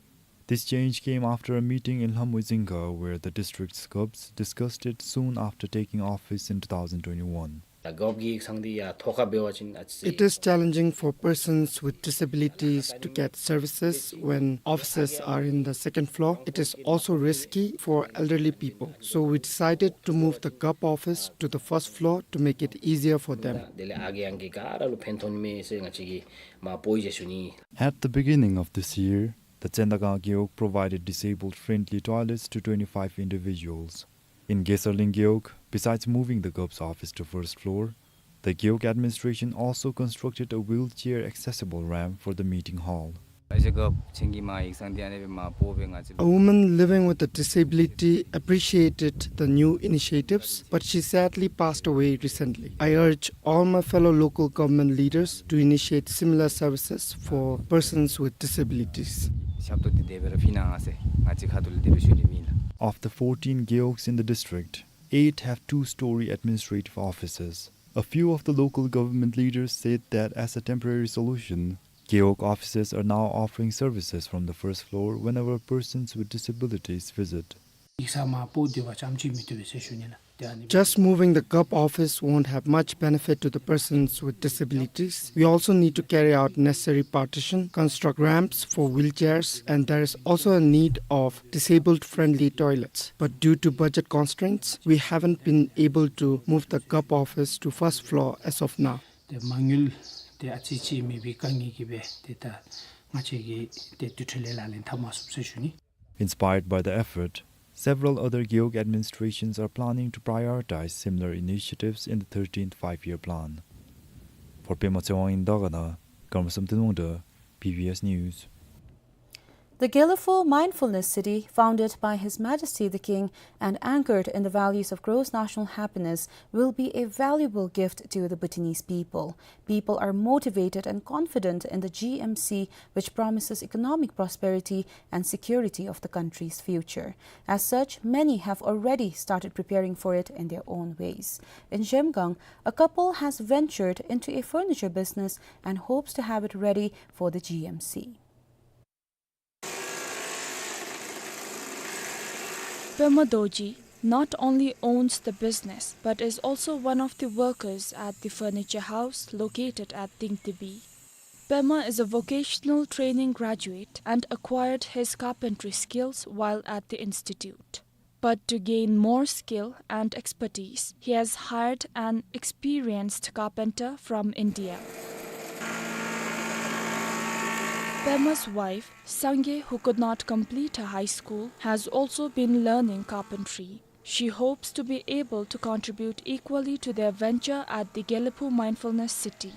This change came after a meeting in Lhamui Dzingkha, where the district's GovTs discussed it soon after taking office in two thousand twenty-one. ད་གོབ་གི་ཡིག་ཚང་འདི་ཡ་ཐོག་ཁ་འབད་བ་ཅིན་ཨ་ཙི། It is challenging for persons with disabilities to get services when offices are in the second floor. It is also risky for elderly people. So we decided to move the GovT office to the first floor to make it easier for them. དེ་ལས་ཨ་གི་ཡང་གི་ག་ར་ལུ་ཕན་ཐོགས་ནི་མས་ཟེར་ང་བཅས་ཀྱིས་མ་པོ་ཡི་ཞུ་ནི། At the beginning of this year, the Tsendagang Gewog provided disabled-friendly toilets to twenty-five individuals. In Gesarling Gewog, besides moving the GovT's office to first floor, the Gewog administration also constructed a wheelchair accessible ramp for the meeting hall. ཨ་ཞེ་གོབ་ཆེན་གྱི་མ་ཡིག་ཚང་འདི་ཨ་ནི་སྦེ་མ་པོ་སྦེ་ང་བཅས། A woman living with a disability appreciated the new initiatives, but she sadly passed away recently. I urge all my fellow local government leaders to initiate similar services for persons with disabilities. ཞབས་ཏོག་འདི་དེ་སྦེ་ར་ཕུལ་གནང་ཟེར་ང་བཅས་ཁ་ཐུག་ལས་དེ་སྦེ་ཞུ་ནི་ཨིན་ལགས། Of the fourteen Gewogs in the district, eight have two-story administrative offices. A few of the local government leaders said that as a temporary solution, Gewog offices are now offering services from the first floor whenever persons with disabilities visit. ཡིག་ཚང་མ་པོ་སྡོད་པ་རྐྱངམ་ཅིག་མི་བཏུབ་པས་ཟེར་ཞུ་ནི་ལགས། དེ་ཨ་ནི། Just moving the GovT office won't have much benefit to the persons with disabilities. We also need to carry out necessary partition, construct ramps for wheelchairs, and there is also a need of disabled-friendly toilets. But due to budget constraints, we haven't been able to move the GovT office to first floor as of now. ཏེ་མ་དངུལ་ཏེ་ཨ་ཙི་ཅིག་མེད་པའི་དཀའ་ངལ་གྱིས་སྦེ་ཏེ་ད་ང་བཅས་ཀྱིས་ཏེ་དེ་འཕྲོ་ལས་ལག་ལེན་འཐབ་མ་ཚུགས་ཟེར་ཞུ་ནི། Inspired by the effort, several other Gewog administrations are planning to prioritize similar initiatives in the thirteenth Five-Year Plan. For Pema Tshewang in Dagana, Karmasam Tenwangda, B B S News. The Gelephu Mindfulness City, founded by His Majesty the King and anchored in the values of gross national happiness, will be a valuable gift to the Bhutanese people. People are motivated and confident in the G M C, which promises economic prosperity and security of the country's future. As such, many have already started preparing for it in their own ways. In Zhemgang, a couple has ventured into a furniture business and hopes to have it ready for the G M C. Pema Dorji not only owns the business but is also one of the workers at the furniture house located at Tingtibi. Pema is a vocational training graduate and acquired his carpentry skills while at the institute. But to gain more skill and expertise, he has hired an experienced carpenter from India. Pema's wife, Sangay, who could not complete her high school, has also been learning carpentry. She hopes to be able to contribute equally to their venture at the Gelephu Mindfulness City.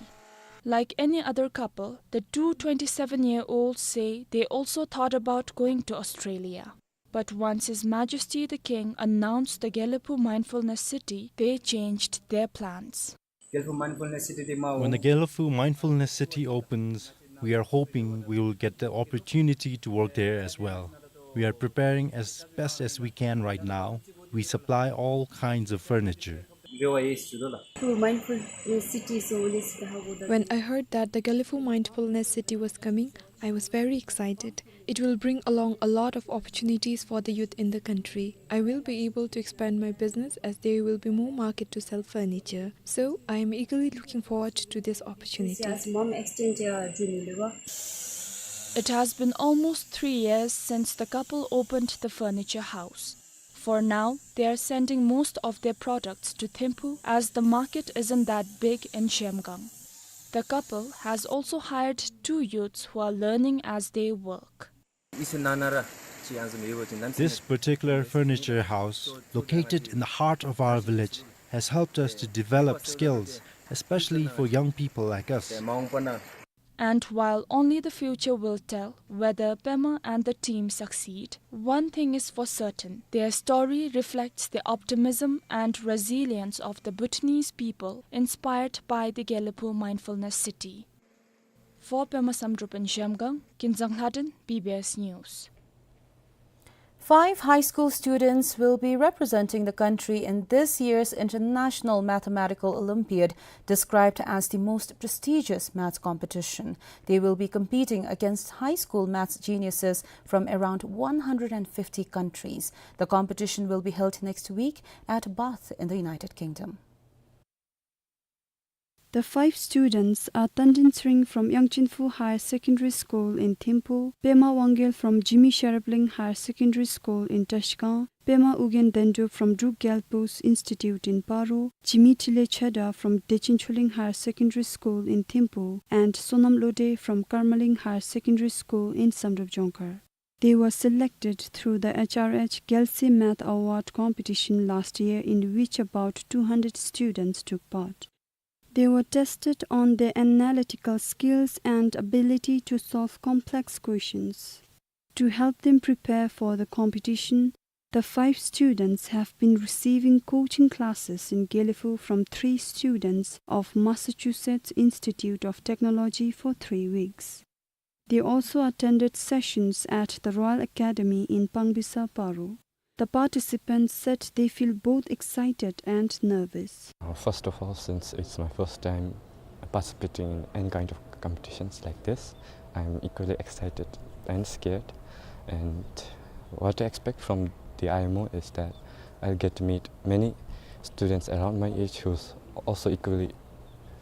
Like any other couple, the two twenty-seven-year-olds say they also thought about going to Australia. But once His Majesty the King announced the Gelephu Mindfulness City, they changed their plans. Gelephu Mindfulness City te ma When the Gelephu Mindfulness City opens, we are hoping we will get the opportunity to work there as well. We are preparing as best as we can right now. We supply all kinds of furniture. Gelephu Mindfulness City so When I heard that the Gelephu Mindfulness City was coming, I was very excited. It will bring along a lot of opportunities for the youth in the country. I will be able to expand my business as there will be more market to sell furniture. So, I am eagerly looking forward to this opportunity. It has been almost three years since the couple opened the furniture house. For now, they are sending most of their products to Thimphu as the market isn't that big in Zhemgang. The couple has also hired two youths who are learning as they work. This particular furniture house, located in the heart of our village, has helped us to develop skills, especially for young people like us. And while only the future will tell whether Pema and the team succeed, one thing is for certain, their story reflects the optimism and resilience of the Bhutanese people inspired by the Gelephu Mindfulness City. For Pema Samdrup in Zhemgang, Kinzang Lhaden, B B S News. Five high school students will be representing the country in this year's International Mathematical Olympiad, described as the most prestigious maths competition. They will be competing against high school maths geniuses from around one hundred fifty countries. The competition will be held next week at Bath in the United Kingdom. The five students are Tandin Tsering from Yangchenphu Higher Secondary School in Thimphu, Pema Wangyel from Jigme Sherabling Higher Secondary School in Trashigang, Pema Ugyen Dendro from Druk Gyalpo's Institute in Paro, Jigme Trile Chheda from Dechen Choleng Higher Secondary School in Thimphu, and Sonam Lode from Karmaling Higher Secondary School in Samdrup Jongkhar. They were selected through the H R H Gyalse Math Award competition last year, in which about two hundred students took part. They were tested on their analytical skills and ability to solve complex questions. To help them prepare for the competition, the five students have been receiving coaching classes in Gelephu from three students of Massachusetts Institute of Technology for three weeks. They also attended sessions at the Royal Academy in Pangbisa, Paro. The participants said they feel both excited and nervous. Uh, first of all, since it's my first time participating in any kind of competitions like this, I'm equally excited and scared. And what I expect from the I M O is that I'll get to meet many students around my age who's also equally,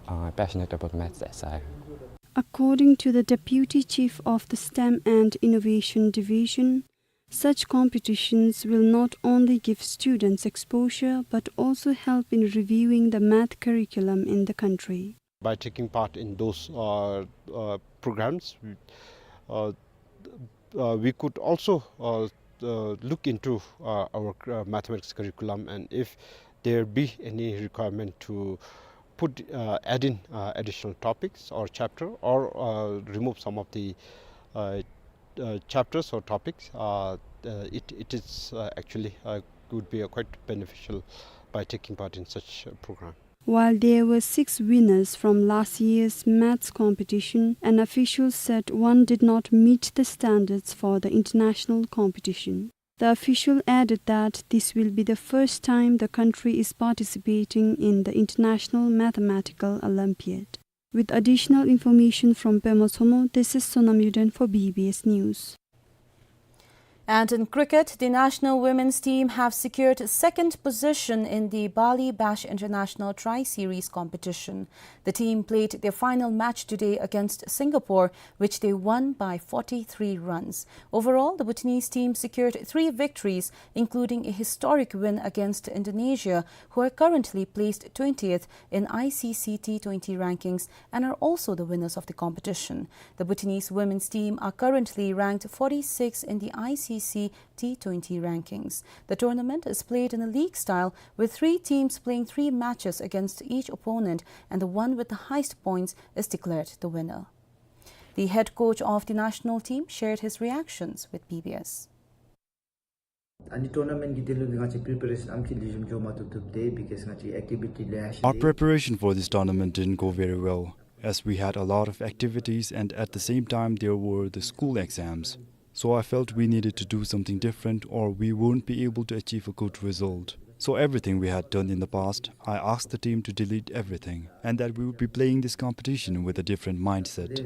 uh, passionate about maths as I am. According to the Deputy Chief of the STEM and Innovation Division, such competitions will not only give students exposure but also help in reviewing the math curriculum in the country. By taking part in those, uh, uh, programs, we, uh, uh, we could also, uh, uh, look into, uh, our, uh, mathematics curriculum, and if there be any requirement to put, uh, add in, uh, additional topics or chapter, or, uh, remove some of the, uh, uh, chapters or topics, uh, uh, it, it is, uh, actually, uh, would be, uh, quite beneficial by taking part in such a program. While there were six winners from last year's maths competition, an official said one did not meet the standards for the international competition. The official added that this will be the first time the country is participating in the International Mathematical Olympiad. With additional information from Pema Tshommo, this is Sonam Yuden for B B S News. And in cricket, the national women's team have secured second position in the Bali Bash International Tri-Series competition. The team played their final match today against Singapore, which they won by forty-three runs. Overall, the Bhutanese team secured three victories, including a historic win against Indonesia, who are currently placed twentieth in I C C T twenty rankings and are also the winners of the competition. The Bhutanese women's team are currently ranked forty-six in the I C C T twenty rankings. The tournament is played in a league style, with three teams playing three matches against each opponent, and the one with the highest points is declared the winner. The head coach of the national team shared his reactions with B B S. ཨ་ནི་ཊོར་ན་མེནཊ་གི་དོན་ལུ་ང་བཅས་པི་རི་པེ་རེ་ཤཱན་ཨམ་ཅིག་ལེགས་ཤོམ་འགྱོ་མ་བཏུབ་བཏུབ་སྟེ། because ང་བཅས་ཨེག་ཊི་བི་ཊི་ལེ་ཤ་Our preparation for this tournament didn't go very well, as we had a lot of activities and at the same time there were the school exams. So I felt we needed to do something different or we won't be able to achieve a good result. So everything we had done in the past, I asked the team to delete everything and that we would be playing this competition with a different mindset.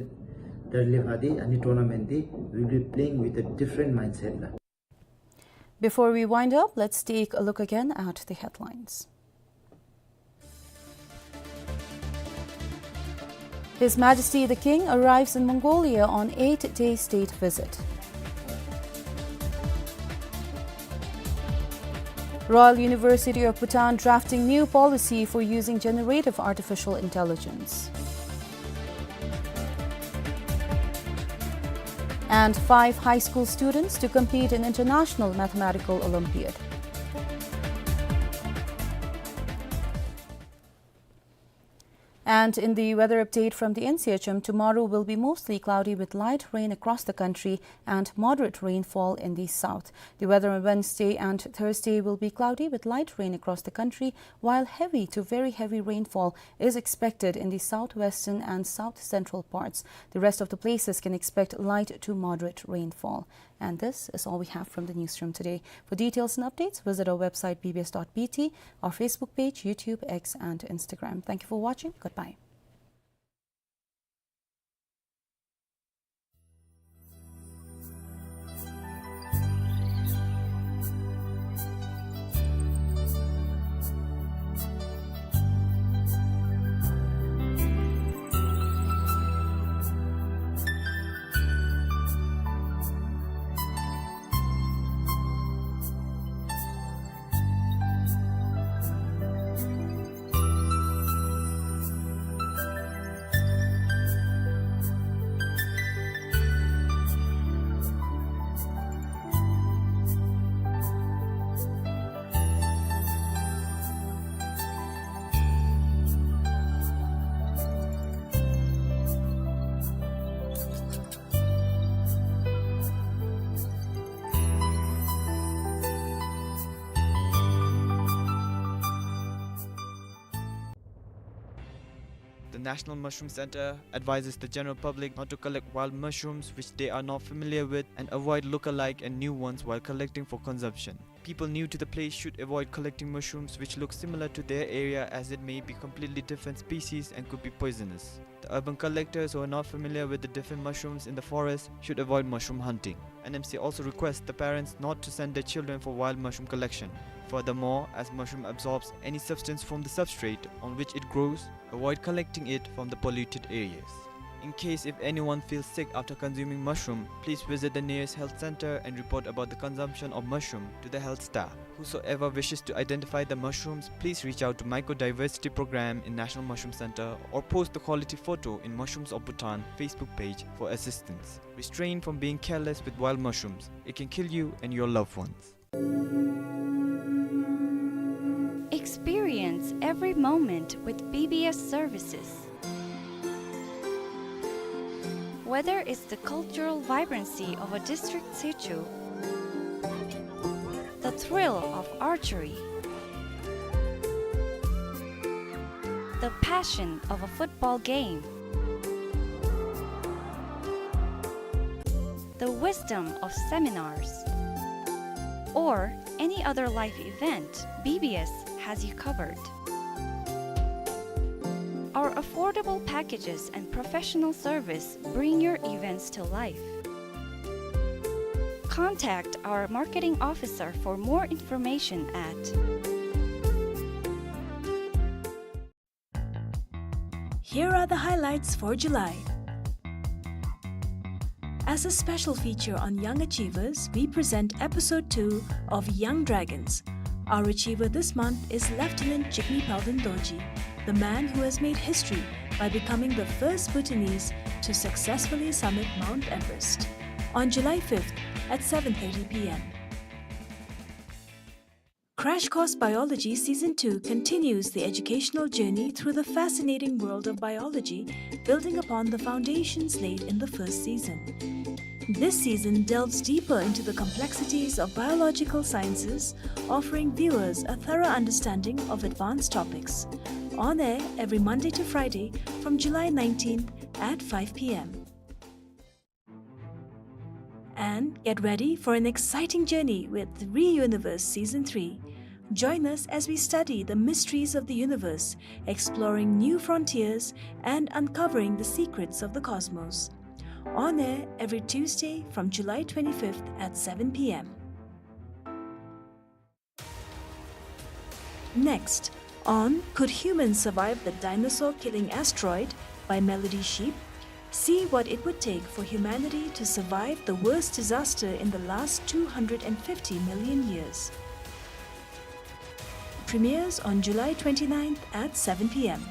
དེ་ལས་ཕར་འདི་ཨ་ནི་ཊོར་ན་མེནཊ་འདི་we'll be playing with a different mindset ལགས། Before we wind up, let's take a look again at the headlines. His Majesty the King arrives in Mongolia on eight-day state visit. Royal University of Bhutan drafting new policy for using generative artificial intelligence. And five high school students to compete in International Mathematical Olympiad. And in the weather update from the N C H M, tomorrow will be mostly cloudy with light rain across the country and moderate rainfall in the south. The weather on Wednesday and Thursday will be cloudy with light rain across the country, while heavy to very heavy rainfall is expected in the southwestern and south central parts. The rest of the places can expect light to moderate rainfall. And this is all we have from the newsroom today. For details and updates, visit our website B B S dot B T, our Facebook page, YouTube, X, and Instagram. Thank you for watching. Goodbye. The National Mushroom Center advises the general public not to collect wild mushrooms which they are not familiar with and avoid look-alike and new ones while collecting for consumption. People new to the place should avoid collecting mushrooms which look similar to their area, as it may be completely different species and could be poisonous. The urban collectors who are not familiar with the different mushrooms in the forest should avoid mushroom hunting. N M C also requests the parents not to send their children for wild mushroom collection. Furthermore, as mushroom absorbs any substance from the substrate on which it grows, avoid collecting it from the polluted areas. In case if anyone feels sick after consuming mushroom, please visit the nearest health center and report about the consumption of mushroom to the health staff. Whosoever wishes to identify the mushrooms, please reach out to Mycodiversity Program in National Mushroom Center or post the quality photo in Mushrooms of Bhutan Facebook page for assistance. Restrain from being careless with wild mushrooms. It can kill you and your loved ones. Experience every moment with B B S services. Whether it's the cultural vibrancy of a district sichu, the thrill of archery, the passion of a football game, the wisdom of seminars, or any other life event, B B S has you covered. Our affordable packages and professional service bring your events to life. Contact our marketing officer for more information at Here are the highlights for July. As a special feature on young achievers, we present episode two of Young Dragons. Our achiever this month is Lieutenant Jigme Palden Dorji, the man who has made history by becoming the first Bhutanese to successfully summit Mount Everest. On July fifth at seven thirty p m. Crash Course Biology Season two continues the educational journey through the fascinating world of biology, building upon the foundations laid in the first season. This season delves deeper into the complexities of biological sciences, offering viewers a thorough understanding of advanced topics. On air every Monday to Friday from July nineteenth at five p m. And get ready for an exciting journey with Re-Universe Season three. Join us as we study the mysteries of the universe, exploring new frontiers and uncovering the secrets of the cosmos. On air every Tuesday from July twenty-fifth at seven p m. Next, on Could Humans Survive the Dinosaur-Killing Asteroid by Melody Sheep, see what it would take for humanity to survive the worst disaster in the last two hundred and fifty million years. Premieres on July twenty-ninth at seven p m.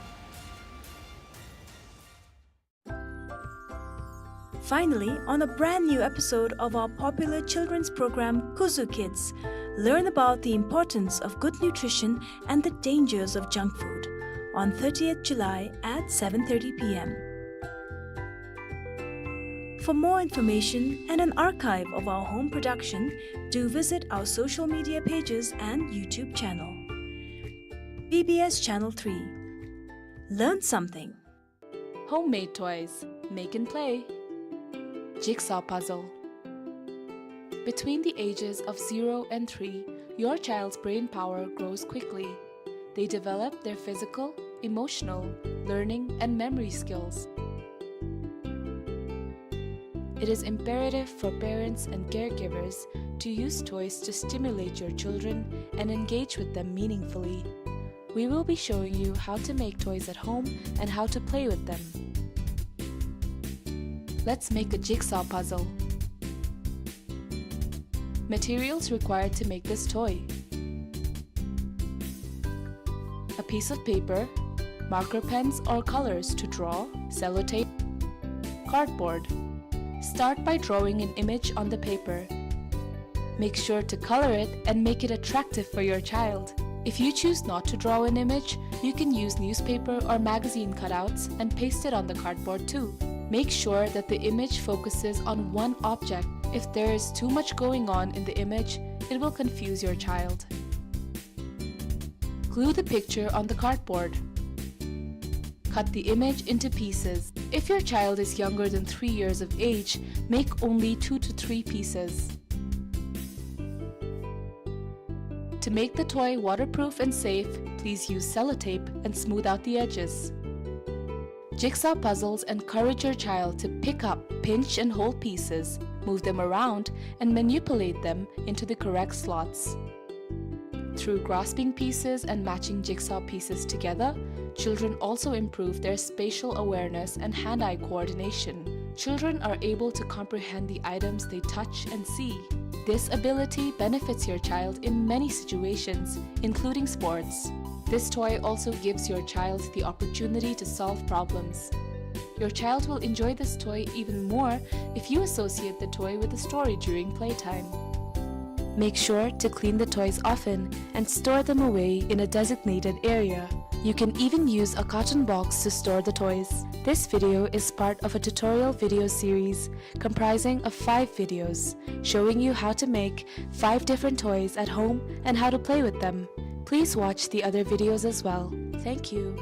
Finally, on a brand new episode of our popular children's program, Kuzu Kids, learn about the importance of good nutrition and the dangers of junk food on thirtieth July at seven thirty p m. For more information and an archive of our home production, do visit our social media pages and YouTube channel. B B S Channel three. Learn something. Homemade toys. Make and play. Jigsaw puzzle. Between the ages of zero and three, your child's brain power grows quickly. They develop their physical, emotional, learning, and memory skills. It is imperative for parents and caregivers to use toys to stimulate your children and engage with them meaningfully. We will be showing you how to make toys at home and how to play with them. Let's make a jigsaw puzzle. Materials required to make this toy: a piece of paper, marker pens or colors to draw, sellotape, cardboard. Start by drawing an image on the paper. Make sure to color it and make it attractive for your child. If you choose not to draw an image, you can use newspaper or magazine cutouts and paste it on the cardboard too. Make sure that the image focuses on one object. If there is too much going on in the image, it will confuse your child. Glue the picture on the cardboard. Cut the image into pieces. If your child is younger than three years of age, make only two to three pieces. To make the toy waterproof and safe, please use sellotape and smooth out the edges. Jigsaw puzzles encourage your child to pick up, pinch, and hold pieces, move them around, and manipulate them into the correct slots. Through grasping pieces and matching jigsaw pieces together, children also improve their spatial awareness and hand-eye coordination. Children are able to comprehend the items they touch and see. This ability benefits your child in many situations, including sports. This toy also gives your child the opportunity to solve problems. Your child will enjoy this toy even more if you associate the toy with a story during playtime. Make sure to clean the toys often and store them away in a designated area. You can even use a carton box to store the toys. This video is part of a tutorial video series comprising of five videos showing you how to make five different toys at home and how to play with them. Please watch the other videos as well. Thank you.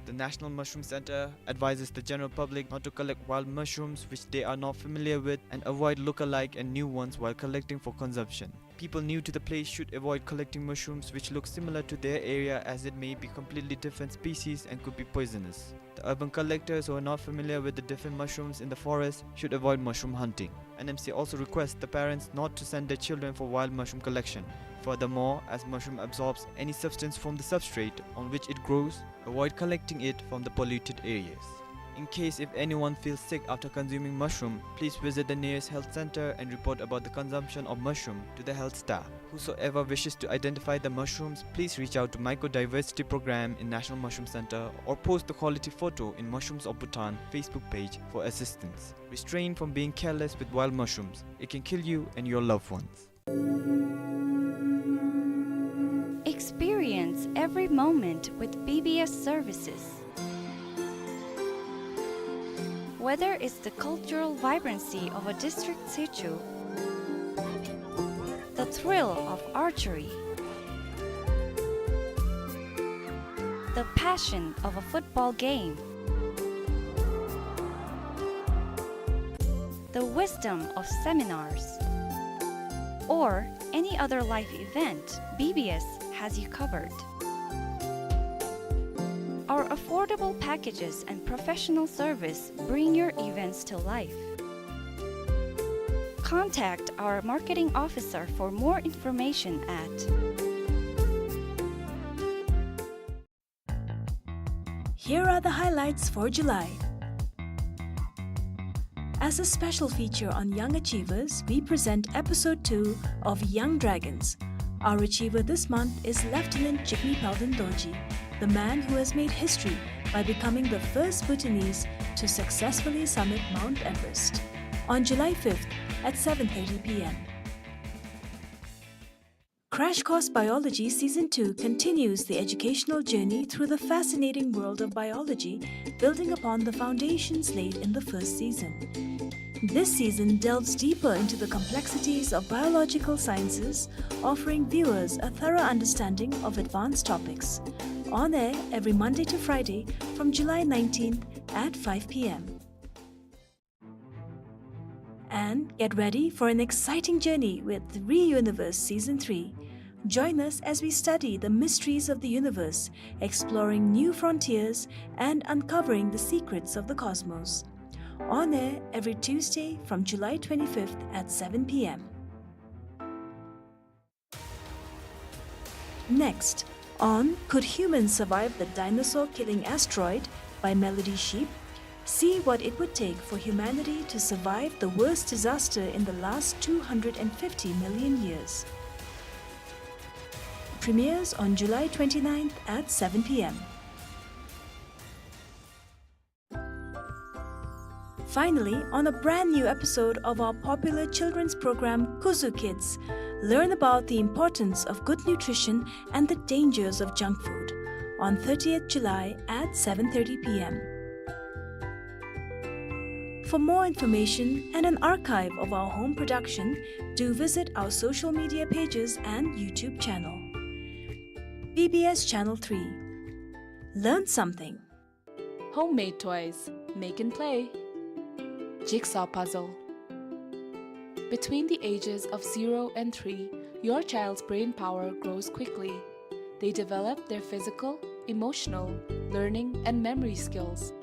The National Mushroom Center advises the general public not to collect wild mushrooms which they are not familiar with and avoid look-alike and new ones while collecting for consumption. People new to the place should avoid collecting mushrooms which look similar to their area, as it may be completely different species and could be poisonous. The urban collectors who are not familiar with the different mushrooms in the forest should avoid mushroom hunting. N M C also requests the parents not to send their children for wild mushroom collection. Furthermore, as mushroom absorbs any substance from the substrate on which it grows, avoid collecting it from the polluted areas. In case if anyone feels sick after consuming mushroom, please visit the nearest health center and report about the consumption of mushroom to the health staff. Whosoever wishes to identify the mushrooms, please reach out to Mycodiversity Program in National Mushroom Center or post the quality photo in Mushrooms of Bhutan Facebook page for assistance. Restrain from being careless with wild mushrooms. It can kill you and your loved ones. Experience every moment with B B S services. Whether it's the cultural vibrancy of a district situ, the thrill of archery, the passion of a football game, the wisdom of seminars, or any other life event, B B S has you covered. Our affordable packages and professional service bring your events to life. Contact our marketing officer for more information at Here are the highlights for July. As a special feature on young achievers, we present episode two of Young Dragons. Our achiever this month is Lieutenant Jigme Palden Dorji, the man who has made history by becoming the first Bhutanese to successfully summit Mount Everest. On July fifth at seven thirty P M. Crash Course Biology Season two continues the educational journey through the fascinating world of biology, building upon the foundations laid in the first season. This season delves deeper into the complexities of biological sciences, offering viewers a thorough understanding of advanced topics. On air every Monday to Friday from July nineteenth at five P M. And get ready for an exciting journey with Re-Universe Season three. Join us as we study the mysteries of the universe, exploring new frontiers and uncovering the secrets of the cosmos. On air every Tuesday from July twenty-fifth at seven P M. Next, on Could Humans Survive the Dinosaur Killing Asteroid by Melody Sheep, see what it would take for humanity to survive the worst disaster in the last two hundred and fifty million years. Premieres on July twenty-ninth at seven P M. Finally, on a brand new episode of our popular children's program, Kuzu Kids, learn about the importance of good nutrition and the dangers of junk food on thirtieth July at seven thirty P M. For more information and an archive of our home production, do visit our social media pages and YouTube channel. B B S Channel three. Learn something. Homemade toys. Make and play. Jigsaw puzzle. Between the ages of zero and three, your child's brain power grows quickly. They develop their physical, emotional, learning, and memory skills.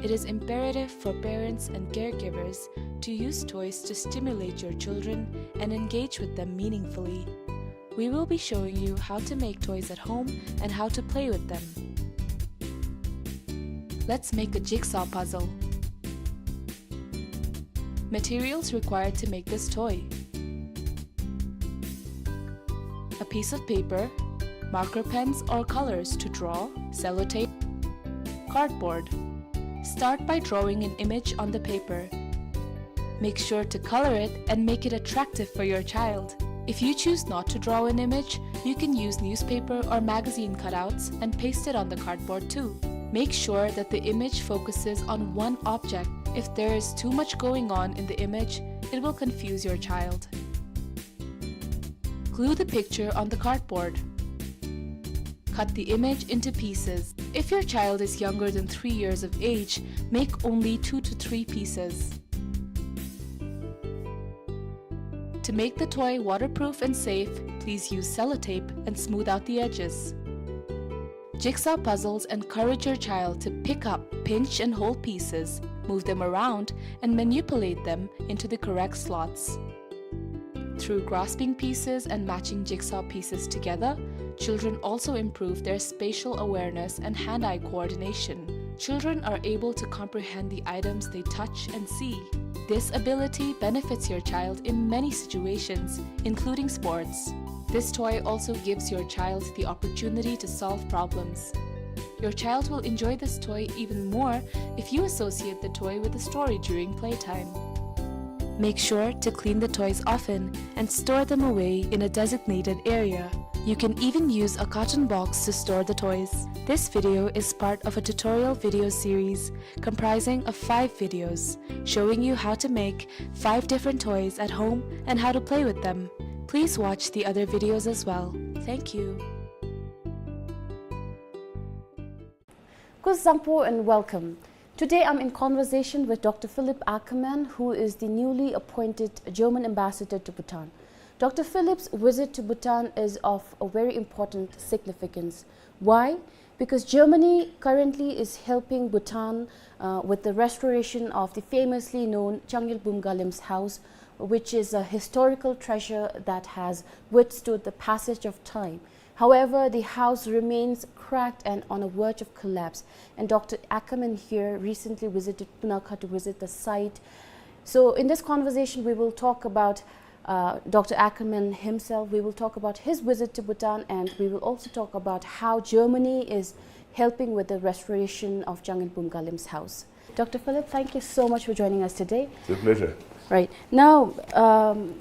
It is imperative for parents and caregivers to use toys to stimulate your children and engage with them meaningfully. We will be showing you how to make toys at home and how to play with them. Let's make a jigsaw puzzle. Materials required to make this toy: a piece of paper, marker pens or colors to draw, sellotape, cardboard. Start by drawing an image on the paper. Make sure to color it and make it attractive for your child. If you choose not to draw an image, you can use newspaper or magazine cutouts and paste it on the cardboard too. Make sure that the image focuses on one object. If there is too much going on in the image, it will confuse your child. Glue the picture on the cardboard. Cut the image into pieces. If your child is younger than three years of age, make only two to three pieces. To make the toy waterproof and safe, please use sellotape and smooth out the edges. Jigsaw puzzles encourage your child to pick up, pinch, and hold pieces, move them around, and manipulate them into the correct slots. Through grasping pieces and matching jigsaw pieces together, children also improve their spatial awareness and hand-eye coordination. Children are able to comprehend the items they touch and see. This ability benefits your child in many situations, including sports. This toy also gives your child the opportunity to solve problems. Your child will enjoy this toy even more if you associate the toy with a story during playtime. Make sure to clean the toys often and store them away in a designated area. You can even use a carton box to store the toys. This video is part of a tutorial video series comprising of five videos showing you how to make five different toys at home and how to play with them. Please watch the other videos as well. Thank you. Kuzuzangpo and welcome. Today I'm in conversation with Doctor Philipp Ackermann, who is the newly appointed German ambassador to Bhutan. Doctor Philipp's visit to Bhutan is of a very important significance. Why? Because Germany currently is helping Bhutan, uh, with the restoration of the famously known Changyulbum Galim's house, which is a historical treasure that has withstood the passage of time. However, the house remains cracked and on a verge of collapse. And Doctor Ackermann here recently visited Punakha to visit the site. So in this conversation, we will talk about, uh, Doctor Ackermann himself. We will talk about his visit to Bhutan, and we will also talk about how Germany is helping with the restoration of Changyulbum Galim's house. Doctor Philipp, thank you so much for joining us today. It's a pleasure. Right. Now, um,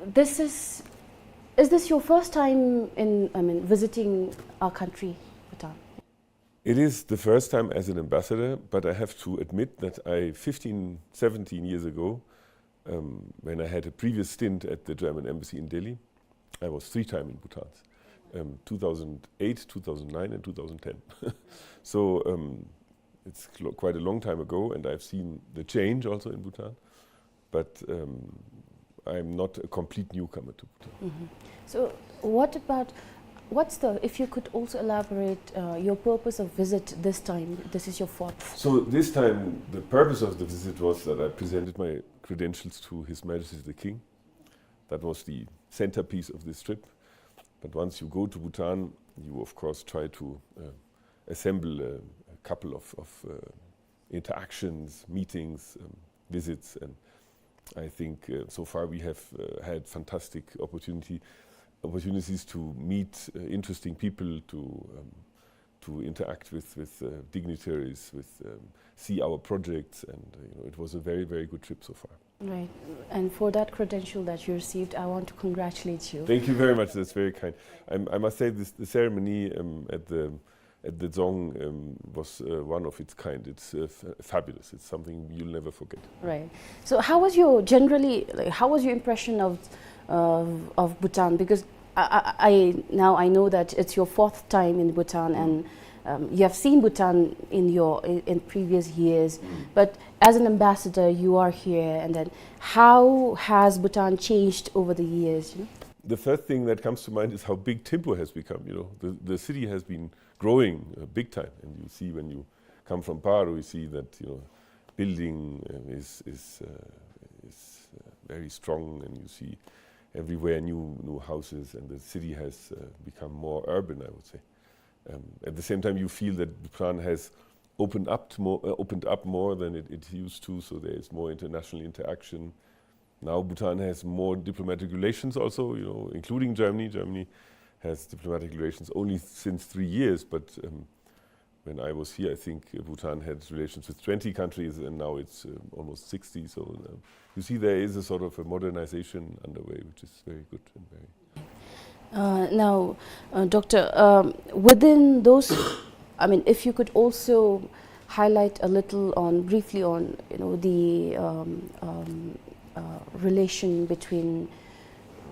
this is, is this your first time in, I mean, visiting our country, Bhutan? It is the first time as an ambassador, but I have to admit that I, fifteen, seventeen years ago, um, when I had a previous stint at the German embassy in Delhi, I was three times in Bhutan, um, two thousand eight, two thousand nine, and two thousand ten. So, um, it's lo-, quite a long time ago, and I've seen the change also in Bhutan. But, um, I'm not a complete newcomer to Bhutan. Mm-hmm. So what about, what's the, if you could also elaborate, uh, your purpose of visit this time? This is your fourth. So this time, the purpose of the visit was that I presented my credentials to His Majesty the King. That was the centerpiece of this trip. But once you go to Bhutan, you of course try to, uh, assemble a, a couple of, of, uh, interactions, meetings, um, visits, and I think, uh, so far we have, uh, had fantastic opportunity, opportunities to meet, uh, interesting people, to, um, to interact with, with, uh, dignitaries, with, um, see our projects, and, uh, you know, it was a very, very good trip so far. Right. And for that credential that you received, I want to congratulate you. Thank you very much. That's very kind. I'm, I must say this, the ceremony, um, at the, at the Dzong, um, was, uh, one of its kind. It's, uh, f-, fabulous. It's something you'll never forget. Right. So how was your, generally, like, how was your impression of, of, of Bhutan? Because I, I, I, now I know that it's your fourth time in Bhutan, and, um, you have seen Bhutan in your, in, in previous years, but as an ambassador, you are here, and then how has Bhutan changed over the years, you know? The first thing that comes to mind is how big Thimphu has become, you know. The, the city has been growing, uh, big time, and you see when you come from Paro, you see that, you know, building, uh, is, is, uh, is, uh, very strong, and you see everywhere new, new houses, and the city has, uh, become more urban, I would say. Um, at the same time, you feel that Bhutan has opened up to more, uh, opened up more than it, it used to, so there is more international interaction. Now Bhutan has more diplomatic relations also, you know, including Germany. Germany has diplomatic relations only since three years, but, um, When I was here, I think Bhutan had relations with twenty countries, and now it's uh, almost sixty. So uh, you see, there is a sort of a modernization underway, which is very good and very Uh, now, uh, Doctor, um, within those, I mean, if you could also highlight a little on, briefly on, you know, the um, um, uh, relation between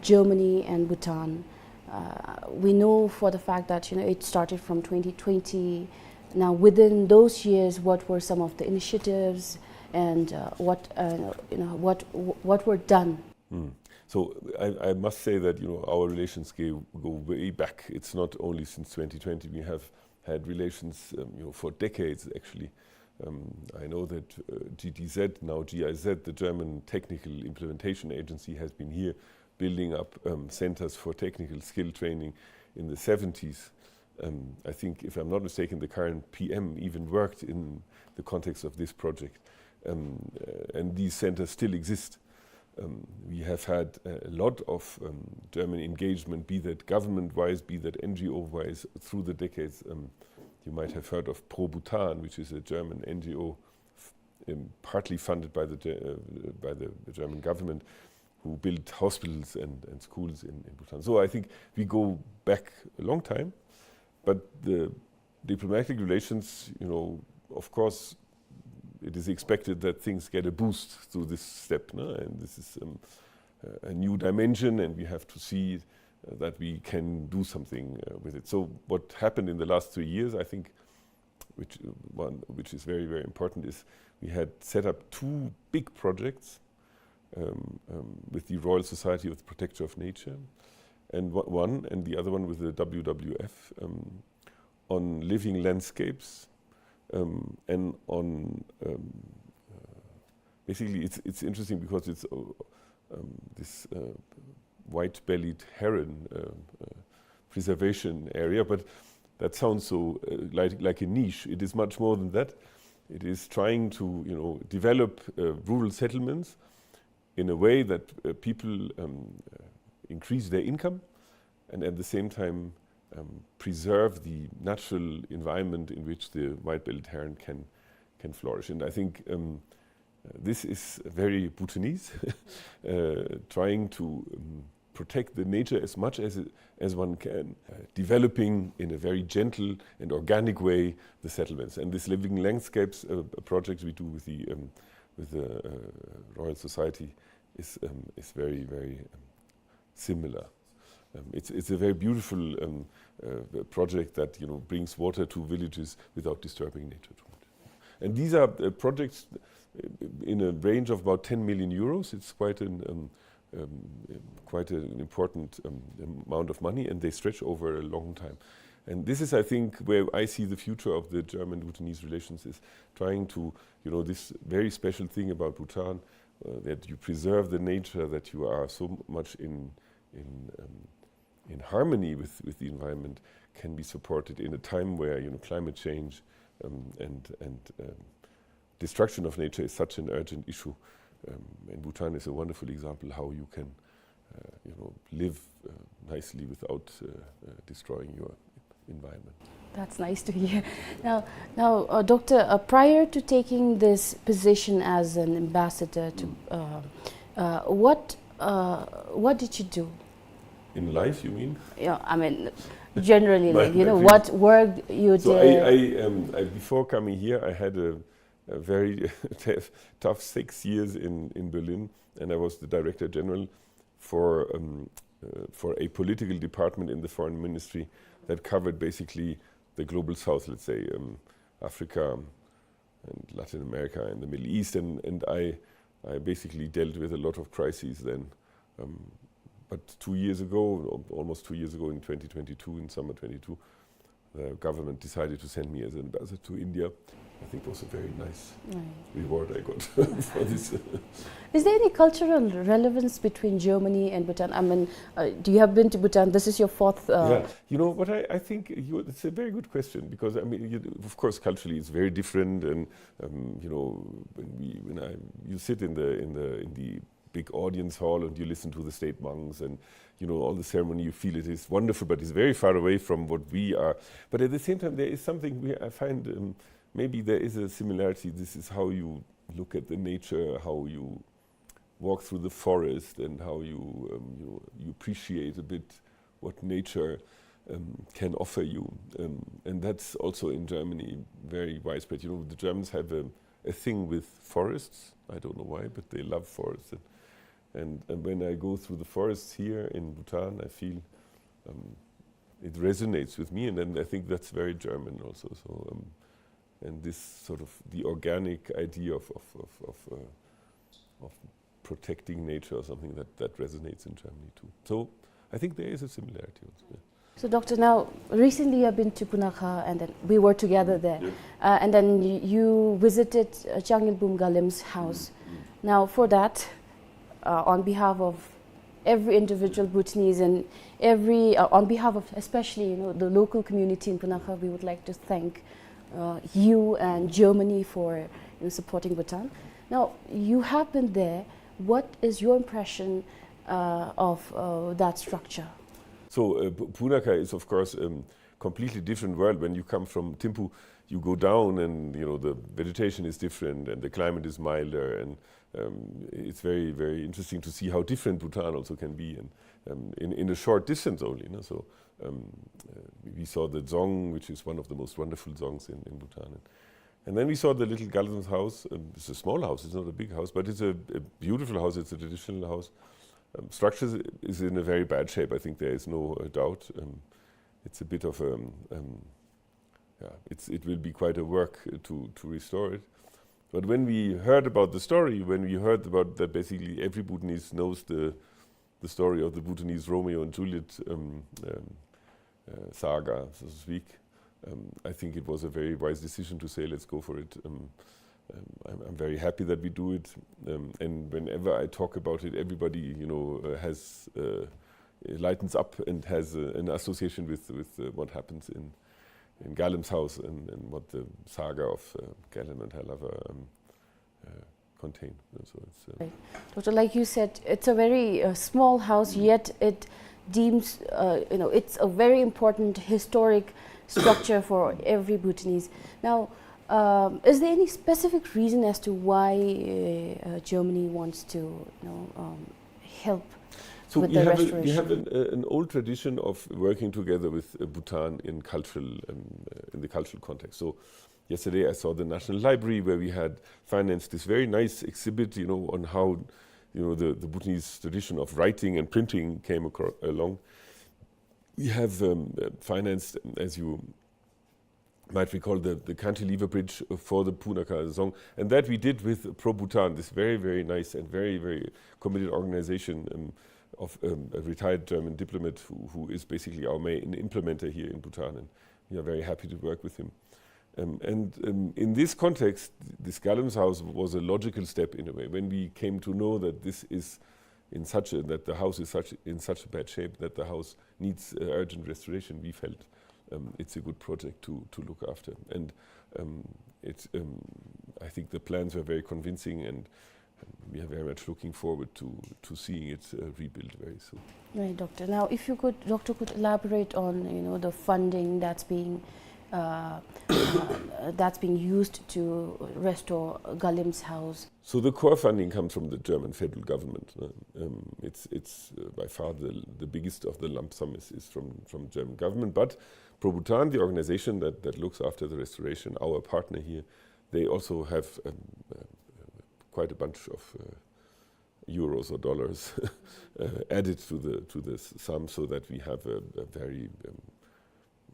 Germany and Bhutan. Uh, we know for the fact that, you know, it started from twenty twenty. Now, within those years, what were some of the initiatives and uh, what, uh, you know, what, what were done? Mm. So I, I must say that, you know, our relations go, go way back. It's not only since twenty twenty. We have had relations, um, you know, for decades, actually. Um, I know that uh, G D Z, now G I Z, the German Technical Implementation Agency, has been here building up um, centers for technical skill training in the seventies. Um, I think, if I'm not mistaken, the current P M even worked in the context of this project. Um, uh, and these centers still exist. Um, we have had a lot of um, German engagement, be that government-wise, be that N G O-wise, through the decades. Um, you might have heard of Pro Bhutan, which is a German N G O f- um, partly funded by the, Ge- uh, by the German government, who built hospitals and, and schools in, in Bhutan. So I think we go back a long time, but the diplomatic relations, you know, of course, it is expected that things get a boost through this step, no? And this is um, a new dimension, and we have to see uh, that we can do something uh, with it. So what happened in the last three years, I think, which uh, one which is very, very important, is we had set up two big projects um, um, with the Royal Society of the Protector of Nature, and one, and the other one with the W W F, um, on living landscapes um, and on um, uh, basically, it's it's interesting because it's uh, um, this uh, white-bellied heron uh, uh, preservation area, but that sounds so uh, like, like a niche. It is much more than that. It is trying to, you know, develop uh, rural settlements in a way that uh, people um, uh, increase their income and at the same time um, preserve the natural environment in which the white-bellied heron can, can flourish. And I think um, uh, this is very Bhutanese, uh, trying to um, protect the nature as much as, it, as one can, uh, developing in a very gentle and organic way the settlements. And this Living Landscapes uh, project we do with the, um, with the uh, Royal Society is, um, is very, very um, similar. Um, it's, it's a very beautiful um, uh, project that, you know, brings water to villages without disturbing nature too much. And these are uh, projects uh, in a range of about ten million euros. It's quite an um, um, quite an important um, amount of money, and they stretch over a long time. And this is, I think, where I see the future of the German-Bhutanese relations, is trying to, you know, this very special thing about Bhutan, uh, that you preserve the nature, that you are so much in in um, in harmony with, with the environment, can be supported in a time where, you know, climate change um, and and um, destruction of nature is such an urgent issue. Um, and Bhutan is a wonderful example how you can, uh, you know, live uh, nicely without uh, uh, destroying your environment. That's nice to hear. Now, now, uh, Doctor, uh, prior to taking this position as an ambassador to, uh, uh, what, uh, what did you do? In life, you mean? Yeah, I mean, generally, My- like, you my know, previous- what work you So did? I, I, um, I, before coming here, I had a, a very tough, tough six years in, in Berlin, and I was the director general for um, uh, for a political department in the foreign ministry that covered basically the global south, let's say um, Africa and Latin America and the Middle East, and and I I basically dealt with a lot of crises then. Um, but two years ago, al- almost two years ago, in twenty twenty-two, in summer twenty-two, the government decided to send me as an ambassador to India. I think it was a very nice Right. reward I got for this. Is there any cultural relevance between Germany and Bhutan? I mean, uh, do you have been to Bhutan? This is your fourth. Uh, Yeah, you know what I, I think you, it's a very good question because I mean, you, of course, culturally it's very different, and um, you know, when we when I you sit in the in the in the big audience hall and you listen to the state monks and, you know, all the ceremony, you feel it is wonderful, but it's very far away from what we are. But at the same time, there is something we, I find, um, maybe there is a similarity. This is how you look at the nature, how you walk through the forest, and how you, um, you, you appreciate a bit what nature, um, can offer you. Um, and that's also in Germany very widespread. You know, the Germans have a, a thing with forests. I don't know why, but they love forests. And, and, and when I go through the forests here in Bhutan, I feel, um, it resonates with me, and then I think that's very German also. So, um, and this sort of the organic idea of, of, of, of, uh, of protecting nature or something that, that resonates in Germany too. So I think there is a similarity also, yeah. So, Doctor, now, recently I've been to Punakha, and then we were together there. Yeah. Uh, and then y-, you visited, uh, Changyulbum Galim's house. Mm, mm. Now, for that, uh, on behalf of every individual Bhutanese and every, uh, on behalf of especially, you know, the local community in Punakha, we would like to thank, uh, you and Germany for, you know, supporting Bhutan. Now, you have been there. What is your impression, uh, of, uh, that structure? So, uh, Pu-, Punakha is, of course, um, completely different world. When you come from Thimphu, you go down and, you know, the vegetation is different and the climate is milder, and, um, it's very, very interesting to see how different Bhutan also can be, and, um, in, in a short distance only, you know. So, um, uh, we saw the dzong, which is one of the most wonderful dzongs in, in Bhutan. And, and then we saw the little Galim's house. Um, it's a small house, it's not a big house, but it's a, a beautiful house, it's a traditional house. Um, structure is in a very bad shape, I think there is no, uh, doubt. Um, it's a bit of a, um, yeah, it's, it will be quite a work, uh, to, to restore it. But when we heard about the story, when we heard about that basically every Bhutanese knows the, the story of the Bhutanese Romeo and Juliet, um, um, uh, saga, so to speak, um, I think it was a very wise decision to say, "Let's go for it." Um, um, I'm, I'm very happy that we do it. Um, and whenever I talk about it, everybody, you know, uh, has, uh, lightens up and has, uh, an association with, with, uh, what happens in, in Galim's house and, and what the saga of, uh, Galim and Halava, um, uh, contain. And so it's, uh, Right. Doctor, like you said, it's a very, uh, small house, yet it deems, uh, you know, it's a very important historic structure for every Bhutanese. Now, um, is there any specific reason as to why, uh, uh, Germany wants to, you know, um, help So with we the have a, we restoration? have an, uh, an old tradition of working together with, uh, Bhutan in cultural, um, uh, in the cultural context. So yesterday I saw the National Library, where we had financed this very nice exhibit, you know, on how, you know, the, the Bhutanese tradition of writing and printing came acro-, along. We have, um, uh, financed, as you might recall, the, the cantilever bridge for the Punakha dzong, and that we did with Pro Bhutan, this very, very nice and very, very committed organization, um, of, um, a retired German diplomat who, who is basically our main implementer here in Bhutan, and we are very happy to work with him. Um, and, um, in this context, this Galim's house was a logical step in a way. When we came to know that this is in such a, that the house is such, in such a bad shape, that the house needs, uh, urgent restoration, we felt, um, it's a good project to, to look after. And, um, it's, um, I think the plans were very convincing, and we are very much looking forward to, to seeing it, uh, rebuilt very soon. Right, Doctor. Now, if you could, Doctor could elaborate on, you know, the funding that's being, uh, uh, that's being used to restore Galim's house. So the core funding comes from the German federal government, uh, um, it's, it's, uh, by far the, the biggest of the lump sum is, is from, from German government. But Pro Bhutan, the organization that, that looks after the restoration, our partner here, they also have, um, uh, quite a bunch of, uh, euros or dollars, uh, added to the, to this sum, so that we have a, a very, um,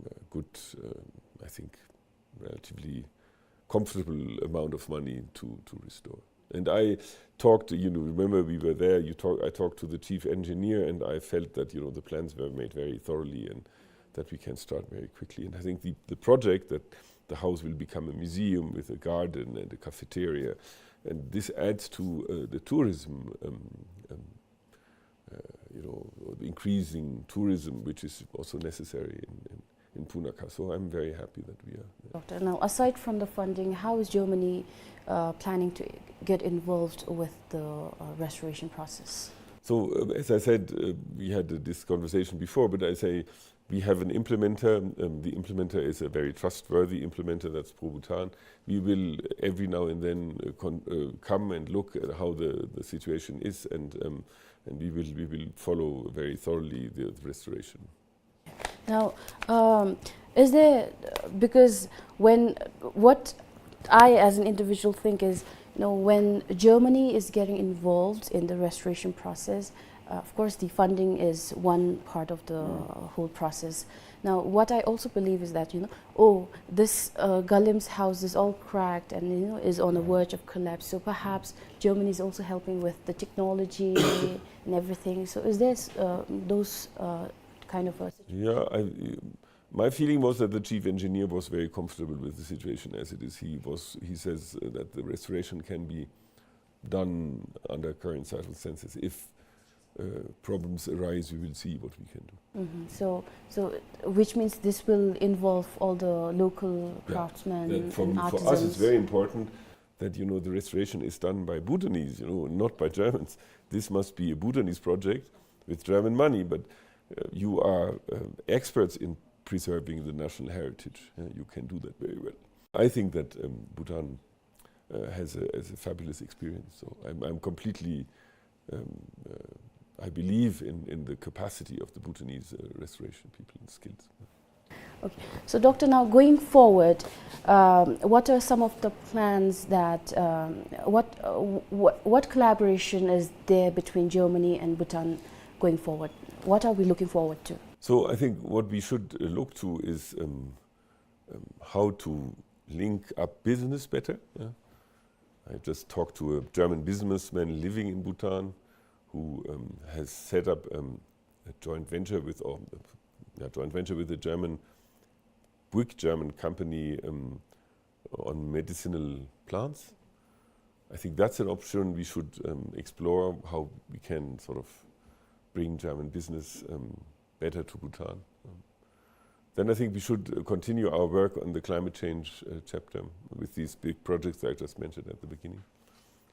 uh, good, uh, I think, relatively comfortable amount of money to, to restore. And I talked, you know, remember we were there, you talk, I talked to the chief engineer, and I felt that, you know, the plans were made very thoroughly and that we can start very quickly. And I think the, the project that the house will become a museum with a garden and a cafeteria, and this adds to, uh, the tourism, um, um, uh, you know, the increasing tourism, which is also necessary in, in, in Punakha. So I'm very happy that we are there. Doctor, now, aside from the funding, how is Germany, uh, planning to get involved with the, uh, restoration process? So, uh, as I said, uh, we had this conversation before, but I say we have an implementer. Um, the implementer is a very trustworthy implementer, that's Pro Bhutan. We will every now and then, uh, con-, uh, come and look at how the, the situation is, and, um, and we will, we will follow very thoroughly the, the restoration. Now, um, is there, because when, what I as an individual think is, you know, when Germany is getting involved in the restoration process, uh, of course, the funding is one part of the whole process. Now, what I also believe is that, you know, oh, this, uh, Galim's house is all cracked and, you know, is on the verge of collapse. So perhaps Germany is also helping with the technology and everything. So is there, uh, those, uh, kind of a situation? Yeah, I, my feeling was that the chief engineer was very comfortable with the situation as it is. He was, he says, uh, that the restoration can be done under current circumstances. If, uh, problems arise, we will see what we can do. Mm-hmm. So, so, uh, which means this will involve all the local craftsmen and artisans. Yeah. That from, for us, it's very important that, you know, the restoration is done by Bhutanese, you know, not by Germans. This must be a Bhutanese project with German money, but, uh, you are, uh, experts in preserving the national heritage. Uh, you can do that very well. I think that, um, Bhutan, uh, has a, has a fabulous experience. So I'm, I'm completely, um, uh, I believe in, in the capacity of the Bhutanese, uh, restoration people and skills. Okay. So, Doctor, now going forward, um, what are some of the plans that, um, what, uh, wh-, what collaboration is there between Germany and Bhutan going forward? What are we looking forward to? So I think what we should, uh, look to is, um, um, how to link up business better, yeah. I just talked to a German businessman living in Bhutan who, um, has set up, um, a joint venture with, or, yeah, joint venture with a German, big German company, um, on medicinal plants. I think that's an option we should, um, explore, how we can sort of bring German business, um, better to Bhutan. Um, then I think we should, uh, continue our work on the climate change, uh, chapter with these big projects I just mentioned at the beginning.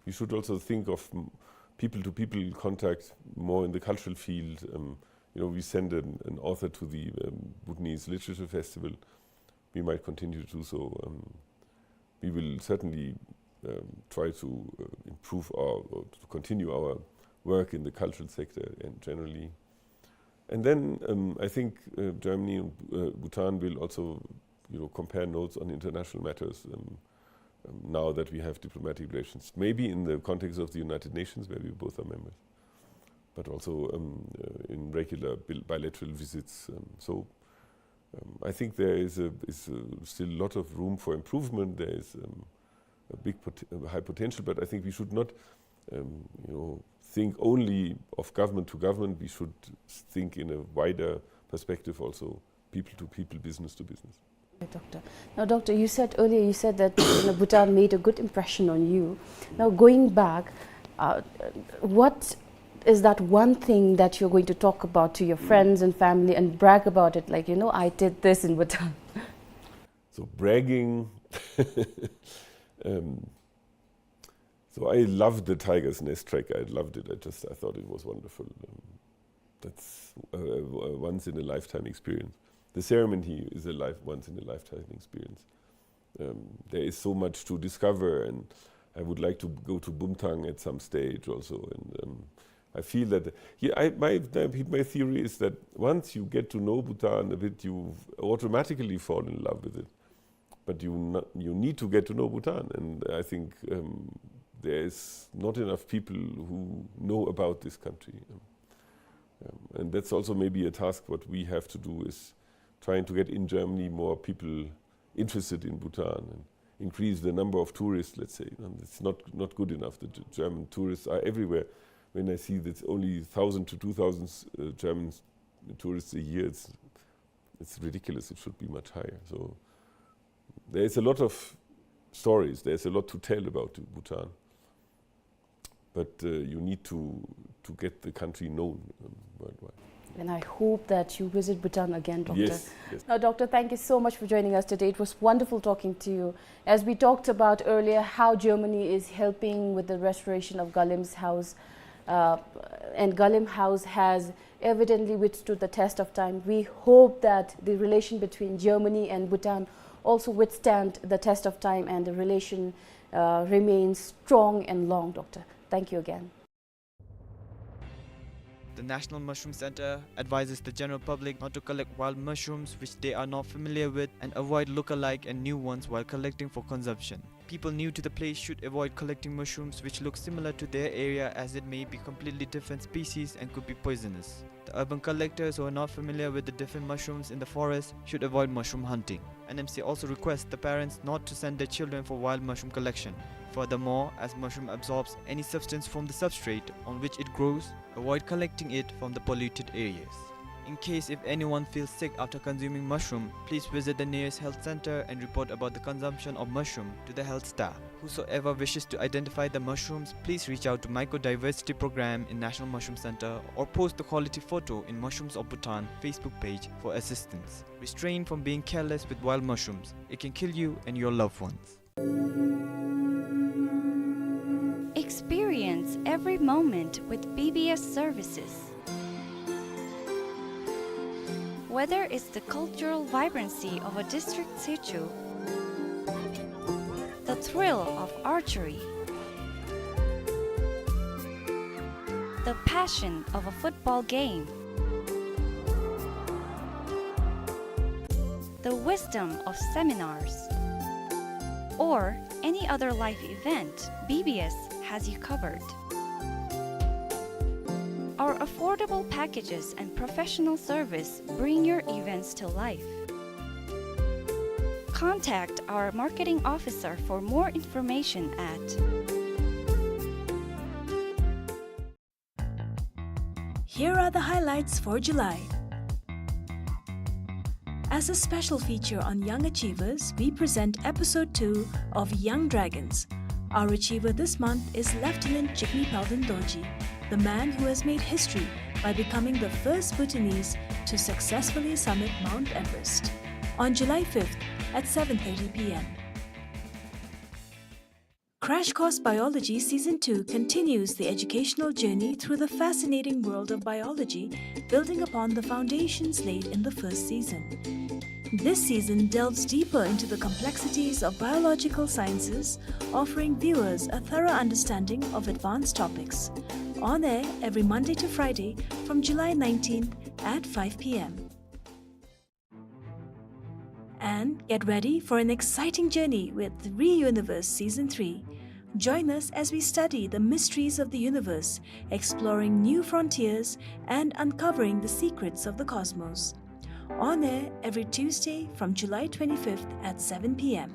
We should also think of, mm, people-to-people contact more in the cultural field. Um, you know, we send an, an author to the, um, Bhutanese Literature Festival. We might continue to do so. Um, we will certainly, um, try to, uh, improve our, or to continue our work in the cultural sector and generally. And then, um, I think, uh, Germany and, uh, Bhutan will also, you know, compare notes on international matters, um, um, now that we have diplomatic relations. Maybe in the context of the United Nations, where we both are members, but also, um, uh, in regular bil-, bilateral visits. Um, so, um, I think there is a, is a still lot of room for improvement. There is, um, a big pot-, a high potential, but I think we should not, um, you know, think only of government to government. We should think in a wider perspective also, people to people, business to business. Right, Doctor. Now, Doctor, you said earlier, you said that, you know, Bhutan made a good impression on you. Now, going back, uh, what is that one thing that you're going to talk about to your friends and family and brag about it, like, you know, "I did this in Bhutan"? So bragging, um, so I loved the Tiger's Nest trek. I loved it. I just, I thought it was wonderful. Um, that's a, a, a once in a lifetime experience. The ceremony is a life, once in a lifetime experience. Um, there is so much to discover, and I would like to go to Bumthang at some stage also. And, um, I feel that, yeah, I, my, my theory is that once you get to know Bhutan a bit, you automatically fall in love with it. But you n-, you need to get to know Bhutan, and I think, um, there is not enough people who know about this country. Um, and that's also maybe a task what we have to do, is trying to get in Germany more people interested in Bhutan and increase the number of tourists, let's say. And it's not, not good enough. The G-, German tourists are everywhere. When I see that only thousand to two thousand, uh, German tourists a year, it's, it's ridiculous. It should be much higher. So there is a lot of stories. There's a lot to tell about Bhutan. But, uh, you need to, to get the country known, um, worldwide. And I hope that you visit Bhutan again, Doctor. Yes, yes. Now, Doctor, thank you so much for joining us today. It was wonderful talking to you. As we talked about earlier, how Germany is helping with the restoration of Galim's house, uh, and Galim House has evidently withstood the test of time. We hope that the relation between Germany and Bhutan also withstand the test of time and the relation, uh, remains strong and long, Doctor. Thank you again. The National Mushroom Center advises the general public not to collect wild mushrooms which they are not familiar with and avoid look-alike and new ones while collecting for consumption. People new to the place should avoid collecting mushrooms which look similar to their area, as it may be completely different species and could be poisonous. The urban collectors who are not familiar with the different mushrooms in the forest should avoid mushroom hunting. N M C also requests the parents not to send their children for wild mushroom collection. Furthermore, as mushroom absorbs any substance from the substrate on which it grows, avoid collecting it from the polluted areas. In case if anyone feels sick after consuming mushroom, please visit the nearest health center and report about the consumption of mushroom to the health staff. Whosoever wishes to identify the mushrooms, please reach out to Mycodiversity Program in National Mushroom Center or post the quality photo in Mushrooms of Bhutan Facebook page for assistance. Restrain from being careless with wild mushrooms. It can kill you and your loved ones. Experience every moment with B B S services. Whether it's the cultural vibrancy of a district situ, the thrill of archery, the passion of a football game, the wisdom of seminars, or any other life event, B B S has you covered. Our affordable packages and professional service bring your events to life. Contact our marketing officer for more information at Here are the highlights for July. As a special feature on young achievers, we present episode two of Young Dragons. Our achiever this month is Lieutenant Jigme Palden Dorji, the man who has made history by becoming the first Bhutanese to successfully summit Mount Everest. On July fifth at seven thirty p m. Crash Course Biology Season two continues the educational journey through the fascinating world of biology, building upon the foundations laid in the first season. This season delves deeper into the complexities of biological sciences, offering viewers a thorough understanding of advanced topics. On air every Monday to Friday from July nineteenth at five p m. And get ready for an exciting journey with Re-Universe Season three. Join us as we study the mysteries of the universe, exploring new frontiers and uncovering the secrets of the cosmos. On air every Tuesday from July twenty-fifth at seven p m.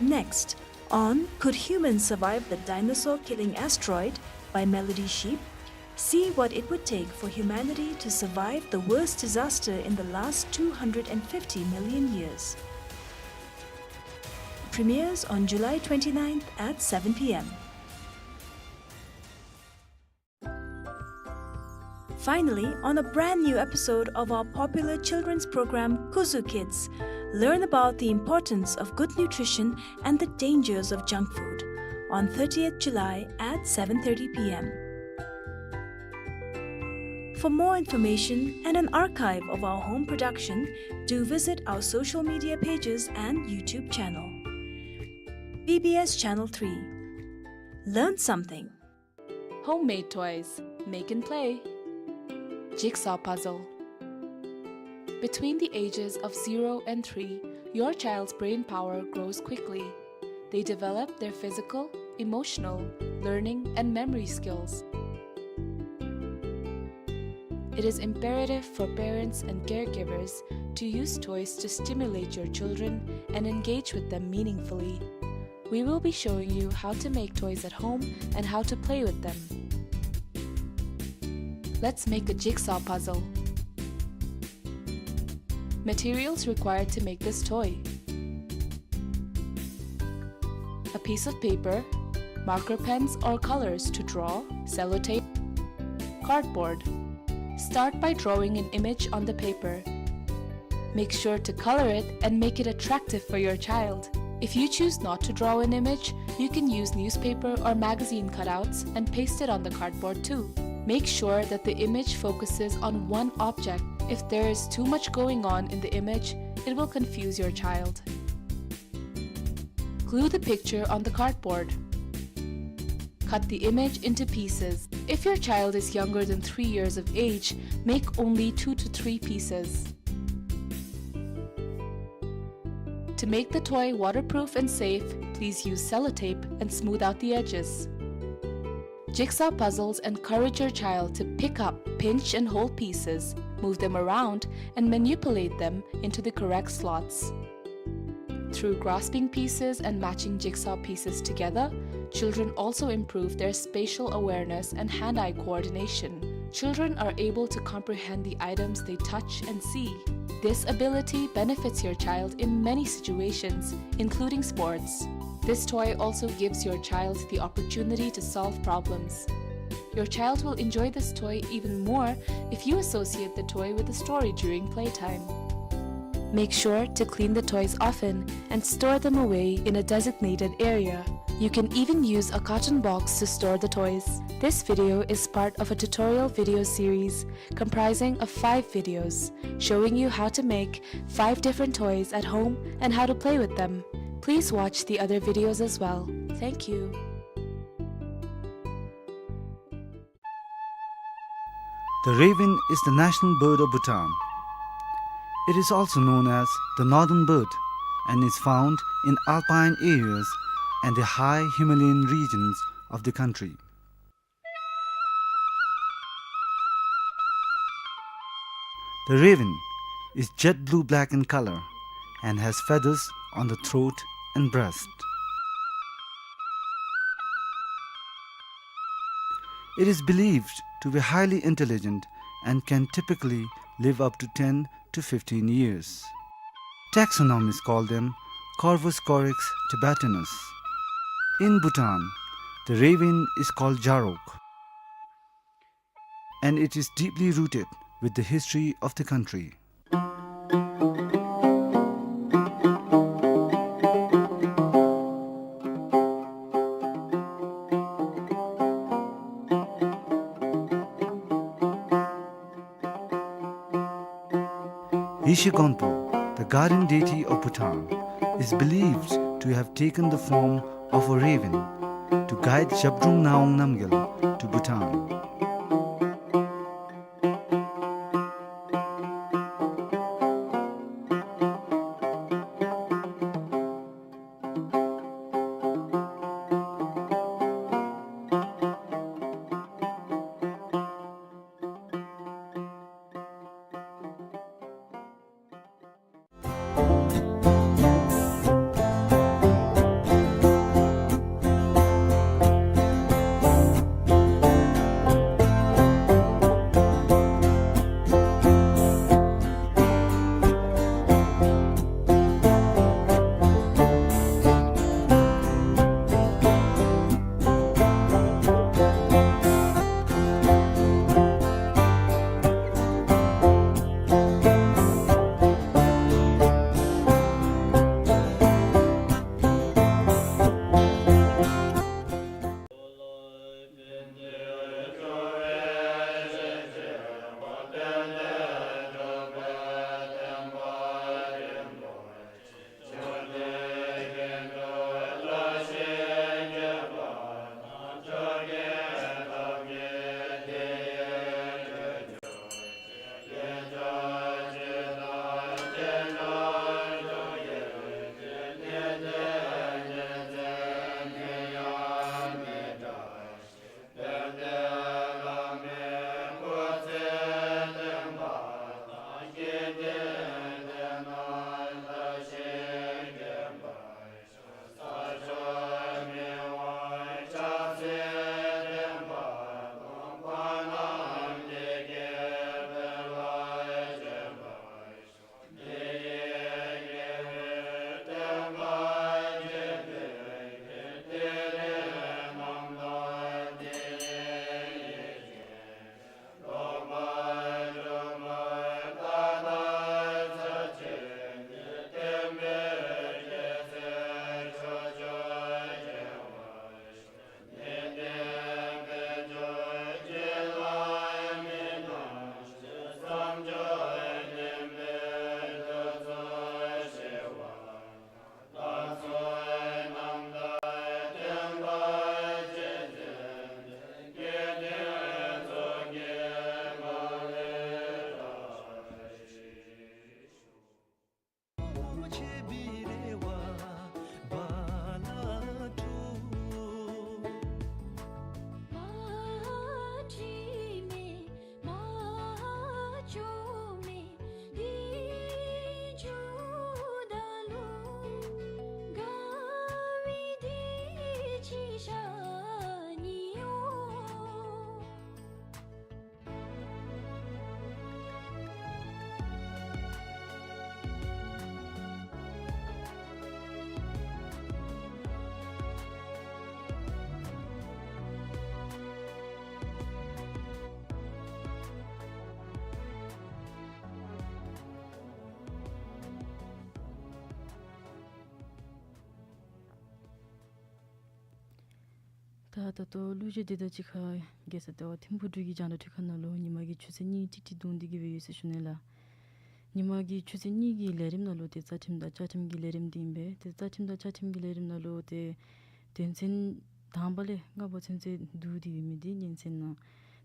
Next, on Could Humans Survive the Dinosaur-Killing Asteroid by Melody Sheep, see what it would take for humanity to survive the worst disaster in the last two hundred and fifty million years. Premieres on July twenty-ninth at seven p m. Finally, on a brand new episode of our popular children's program, Kuzu Kids, learn about the importance of good nutrition and the dangers of junk food on thirtieth July at seven thirty p m. For more information and an archive of our home production, do visit our social media pages and YouTube channel. B B S Channel three. Learn something. Homemade toys. Make and play. Jigsaw puzzle. Between the ages of zero and three, your child's brain power grows quickly. They develop their physical, emotional, learning, and memory skills. It is imperative for parents and caregivers to use toys to stimulate your children and engage with them meaningfully. We will be showing you how to make toys at home and how to play with them. Let's make a jigsaw puzzle. Materials required to make this toy: a piece of paper, marker pens or colors to draw, sellotape, cardboard. Start by drawing an image on the paper. Make sure to color it and make it attractive for your child. If you choose not to draw an image, you can use newspaper or magazine cutouts and paste it on the cardboard too. Make sure that the image focuses on one object. If there is too much going on in the image, it will confuse your child. Glue the picture on the cardboard. Cut the image into pieces. If your child is younger than three years of age, make only two to three pieces. To make the toy waterproof and safe, please use sellotape and smooth out the edges. Jigsaw puzzles encourage your child to pick up, pinch, and hold pieces, move them around, and manipulate them into the correct slots. Through grasping pieces and matching jigsaw pieces together, children also improve their spatial awareness and hand-eye coordination. Children are able to comprehend the items they touch and see. This ability benefits your child in many situations, including sports. This toy also gives your child the opportunity to solve problems. Your child will enjoy this toy even more if you associate the toy with a story during playtime. Make sure to clean the toys often and store them away in a designated area. You can even use a carton box to store the toys. This video is part of a tutorial video series comprising of five videos showing you how to make five different toys at home and how to play with them. Please watch the other videos as well. Thank you. The raven is the national bird of Bhutan. It is also known as the northern bird and is found in alpine areas and the high Himalayan regions of the country. The raven is jet blue-black in color and has feathers on the throat and breast. It is believed to be highly intelligent and can typically live up to ten to fifteen years. Taxonomists call them Corvus corax tibetanus. In Bhutan, the raven is called jarok, and it is deeply rooted with the history of the country. Yeshe Gonpo, the guardian deity of Bhutan, is believed to have taken the form of a raven to guide Zhabdrung Ngawang Namgyal to Bhutan. ད་ལྟོ་གླུ་གཞས་འདི་དང་གཅིག་ཁར་རྒྱལ་ས་ལྟེ་བ་ཐིམ་ཕུག་འབྲུག་གི་རྒྱང་བསྒྲགས་སྒྲིག་ཁང་ནང་ལུ་ཉིན་མ་གི་ཆུ་ཚོད་གཉིས་ཏིག་ཏིག་བརྡུང་སྟེ་གི་སྦེ་ཡོད་ཟེར་ཞུ་ནི་ལགས། ཉིན་མ་གི་ཆུ་ཚོད་གཉིས་ཀྱི་ལས་རིམ་ནང་ལུ་ཏེ་རྩ་ཁྲིམས་དང་བཅའ་ཁྲིམས་ཀྱི་ལས་རིམ་འདི་ཨིན་པས། ཏེ་རྩ་ཁྲིམས་དང་བཅའ་ཁྲིམས་ཀྱི་ལས་རིམ་ནང་ལུ་ཏེ་དོན་ཚན་དང་པ་ལས་ལྔ་པ་ཚུན་ཚོད་བསྡུ་སྟེ་ཡོད་མི་འདི་ཉན་གསན་གནང་།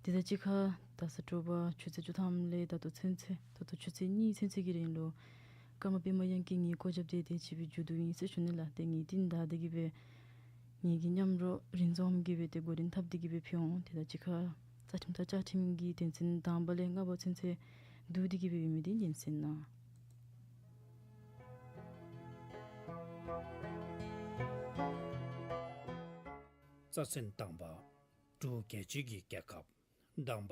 དེ་དང་གཅིག་ཁར་ད་ས་དྲོ་པ་ཆུ་ཚོད་བཅུ་ཐམ་ལས་ད་ལྟོ་ཚུན་ཚོད་ད་ལྟོ་ཆུ་ཚོད་གཉིས་ཚུན་ཚོད་ཀྱི་རིང་ལུ་ཀརྨ་པདྨ་དབྱངས་སྐྱིད་ངེའི་སྐོར་རྒྱབ་འདི་དེ་ཅིག་སྦེ་མཇུག་བསྡུ་ཨིན་ཟེར་ཞུ་ནི་ལགས། ཏེ་ངེའི་རྟིང་བདའ་སྟེ་གི་སྦེ་ངེ་གི་མཉམ་རོགས་རིག་འཛོམས་ཀྱིས་སྦེ་ཏེ་འགོ་འདྲེན་འཐབ་སྟེ་གི་སྦེ་ཕུལ་འོང་། དེ་དང་གཅིག་ཁར་རྩ་ཁྲིམས་དང་བཅའ་ཁྲིམས་ཀྱི་དོན་ཚན་དང་པ་ལས་ལྔ་པ་ཚུན་ཚོད་བསྡུ་སྟེ་གི་སྦེ་ཡོད་མི་འདི་ཉན་གསན་གནང་། རྩ་ཚན་དང་པ། འབྲུག་རྒྱལ་སྤྱི་གི་རྒྱལ་ཁབ། དང་པ།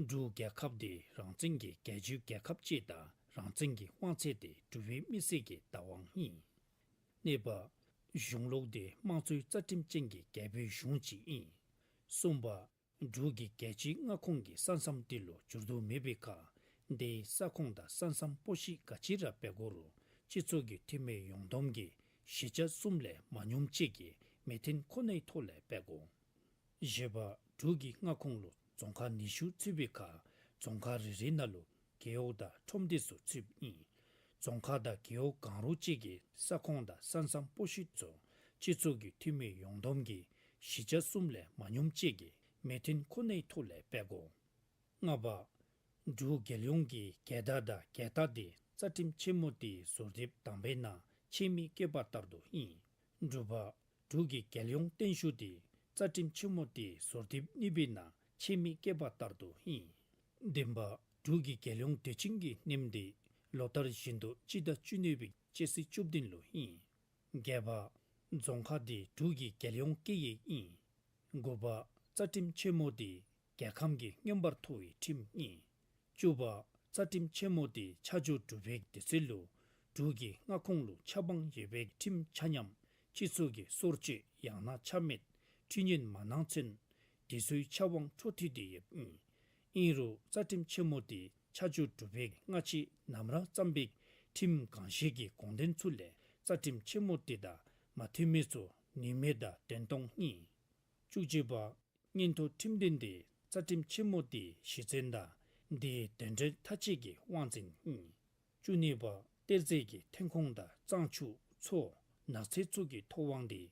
འབྲུག་རྒྱལ་ཁབ་འདི་རང་བཙན་གྱི་རྒྱལ་སྤྱིའི་རྒྱལ་ཁབ་ཅིག་དང་རང་བཙན་གྱི་དབང་ཚད་དེ་འབྲུག་པའི་མི་སེར་གྱི་བདག་དབང་ཨིན། གཉིས་པ། གཞུང་ལུགས་འདི་དམངས་གཙོའི་རྩ་ཁྲིམས་ཅན་གྱི་རྒྱལ་པོའི་གཞུང་ཅིག་ཨིན། གསུམ་པ། འབྲུག་གི་རྒྱལ་སྤྱིའི་མངའ་ཁོངས་ཀྱི་ས་མཚམས་འདི་ལུ་འགྱུར་ལྡོག་མེད་པའི་ཁར་དེའི་ས་ཁོངས་དང་ས་མཚམས་སྤོ་ཤེད་ག་ཅི་ར་འབད་དགོ་རུང་སྤྱི་ཚོགས་ཀྱི་འཐུས་མི་ཡོངས་བསྡོམས་ཀྱི་བཞི་ཆ་གསུམ་ལས་མ་ཉུངམ་ཅིག་གིས་མོས་མཐུན་ཁོ་ནའི་ཐོག་ལས་འབད་དགོ། བཞི་པ། འབྲུག་གི་མངའ་ཁོངས་ལུ་རྫོང་ཁག་ཉི་ཤུ་ཚུད་པའི་ཁར་རྫོང་ཁག་རེ་རེ་ནང་ལུ་རྒེད་འོག་དང་ཁྲོམ་སྡེ་ཚུ་ཚུདཔ་ཨིན། རྫོང་ཁག་དང་རྒེད་འོག་གང་རུང་ཅིག་གི་ས་ཁོངས་དང་ས་མཚམས་སྤོ་ཤེད་ཚུ་སྤྱི་ཚོགས་ཀྱི་འཐུས་མི་ཡོངས་བསྡོམས་ཀྱི་བཞི་ཆ་གསུམ་ལས་མ་ཉུངམ་ཅིག་གིས་མོས་མཐུན་ཁོ་ནའི་ཐོག་ལས་འབད་དགོ། ལྔ་པ། འབྲུག་རྒྱལ་ཡོངས་ཀྱི་རྒྱལ་དར་དང་རྒྱལ་རྟགས་འདི་རྩ་ཁྲིམས་ཆེན་མོ་འདིའི་ཟུར་དེབ་དང་པའི་ནང་ཆད་མེད་བཀོད་པ་ལྟར་དུ་ཨིན། དྲུག་པ། འབྲུག་གི་རྒྱལ་ཡོངས་བརྟན་བཞུགས་འདི་རྩ་ཁྲིམས་ཆེན་མོ་འདིའི་ཟུར་དེབ་གཉིས་པའི་ནང་ཆད་མེད་བཀོད་པ་ལྟར་དུ་ཨིན། བདུན་པ། འབྲུག་གི་རྒྱལ་ཡོངས་དུས་ཆེན་གྱི་སྣེམ་འདི་ལོ་ལྟར་བཞིན་དུ་སྤྱི་ཟླ་བཅུ་གཉིས་པའི་སྤྱི་ཚེས་བཅུ་བདུན་ལུ་ཨིན། བརྒྱད་པ། རྫོང་ཁག་འདི་འབྲུག་གི་རྒྱལ་ཡོངས་སྐད་ཡིག་ཨིན། དགུ་པ། རྩ་ཁྲིམས་ཆེན་མོ་འདི་རྒྱལ་ཁམས་ཀྱི་མངོན་པར་མཐོ་བའི་ཁྲིམས་ཨིན། བཅུ་པ། རྩ་ཁྲིམས་ཆེན་མོ་འདི་ཆ་འཇོག་གྲུབ་པའི་དུས་ཚོད་ལུ་འབྲུག་གི་མངའ་ཁོངས་ལུ་ཆབ་འབངས་ཡོད་པའི་ཁྲིམས་ཆ་མཉམ་སྤྱི་ཚོགས་ཀྱི་སྲོག་གཅོད་ཡང་ན་ཆ་མེད་འཁྲུན་ཡོད་མ་གནང་ཚུན་དེ་ཚུའི་ཆབ་དབང་འཕྲོ་མཐུད་དེ་ཡོདཔ་ཨིན། ཨིན་རུང་རྩ་ཁྲིམས་ཆེན་མོ་འདི་ཆ་འཇོག་གྲུབ་པའི་སྔ་ཕྱི་ནམ་ར་བརྩམས་པའི་ཁྲིམས་གང་ཞིག་གི་དགོངས་དོན་ཚུ་ལས་རྩ་ཁྲིམས་ཆེན་མོ་འདི་དང་མ་མཐུན་མི་ཚུ་ནུས་མེད་དང་དོན་སྟོང་ཨིན། བཅུ་གཅིག་པ། མངོན་མཐོ་ཁྲིམས་དོན་འདི་རྩ་ཁྲིམས་ཆེན་མོ་འདིའི་གཞི་རྩའི་དང་འདིའི་དོན་འབྲས་མཐའ་དཔྱད་ཀྱི་དབང་འཛིན་ཨིན། བཅུ་གཉིས་པ། གཏེར་རྫས་ཀྱི་ཐོན་ཁུངས་དང་གཙང་ཆུ་མཚོ་ནགས་ཚལ་ཚུ་གི་ཐོབ་དབང་འདི་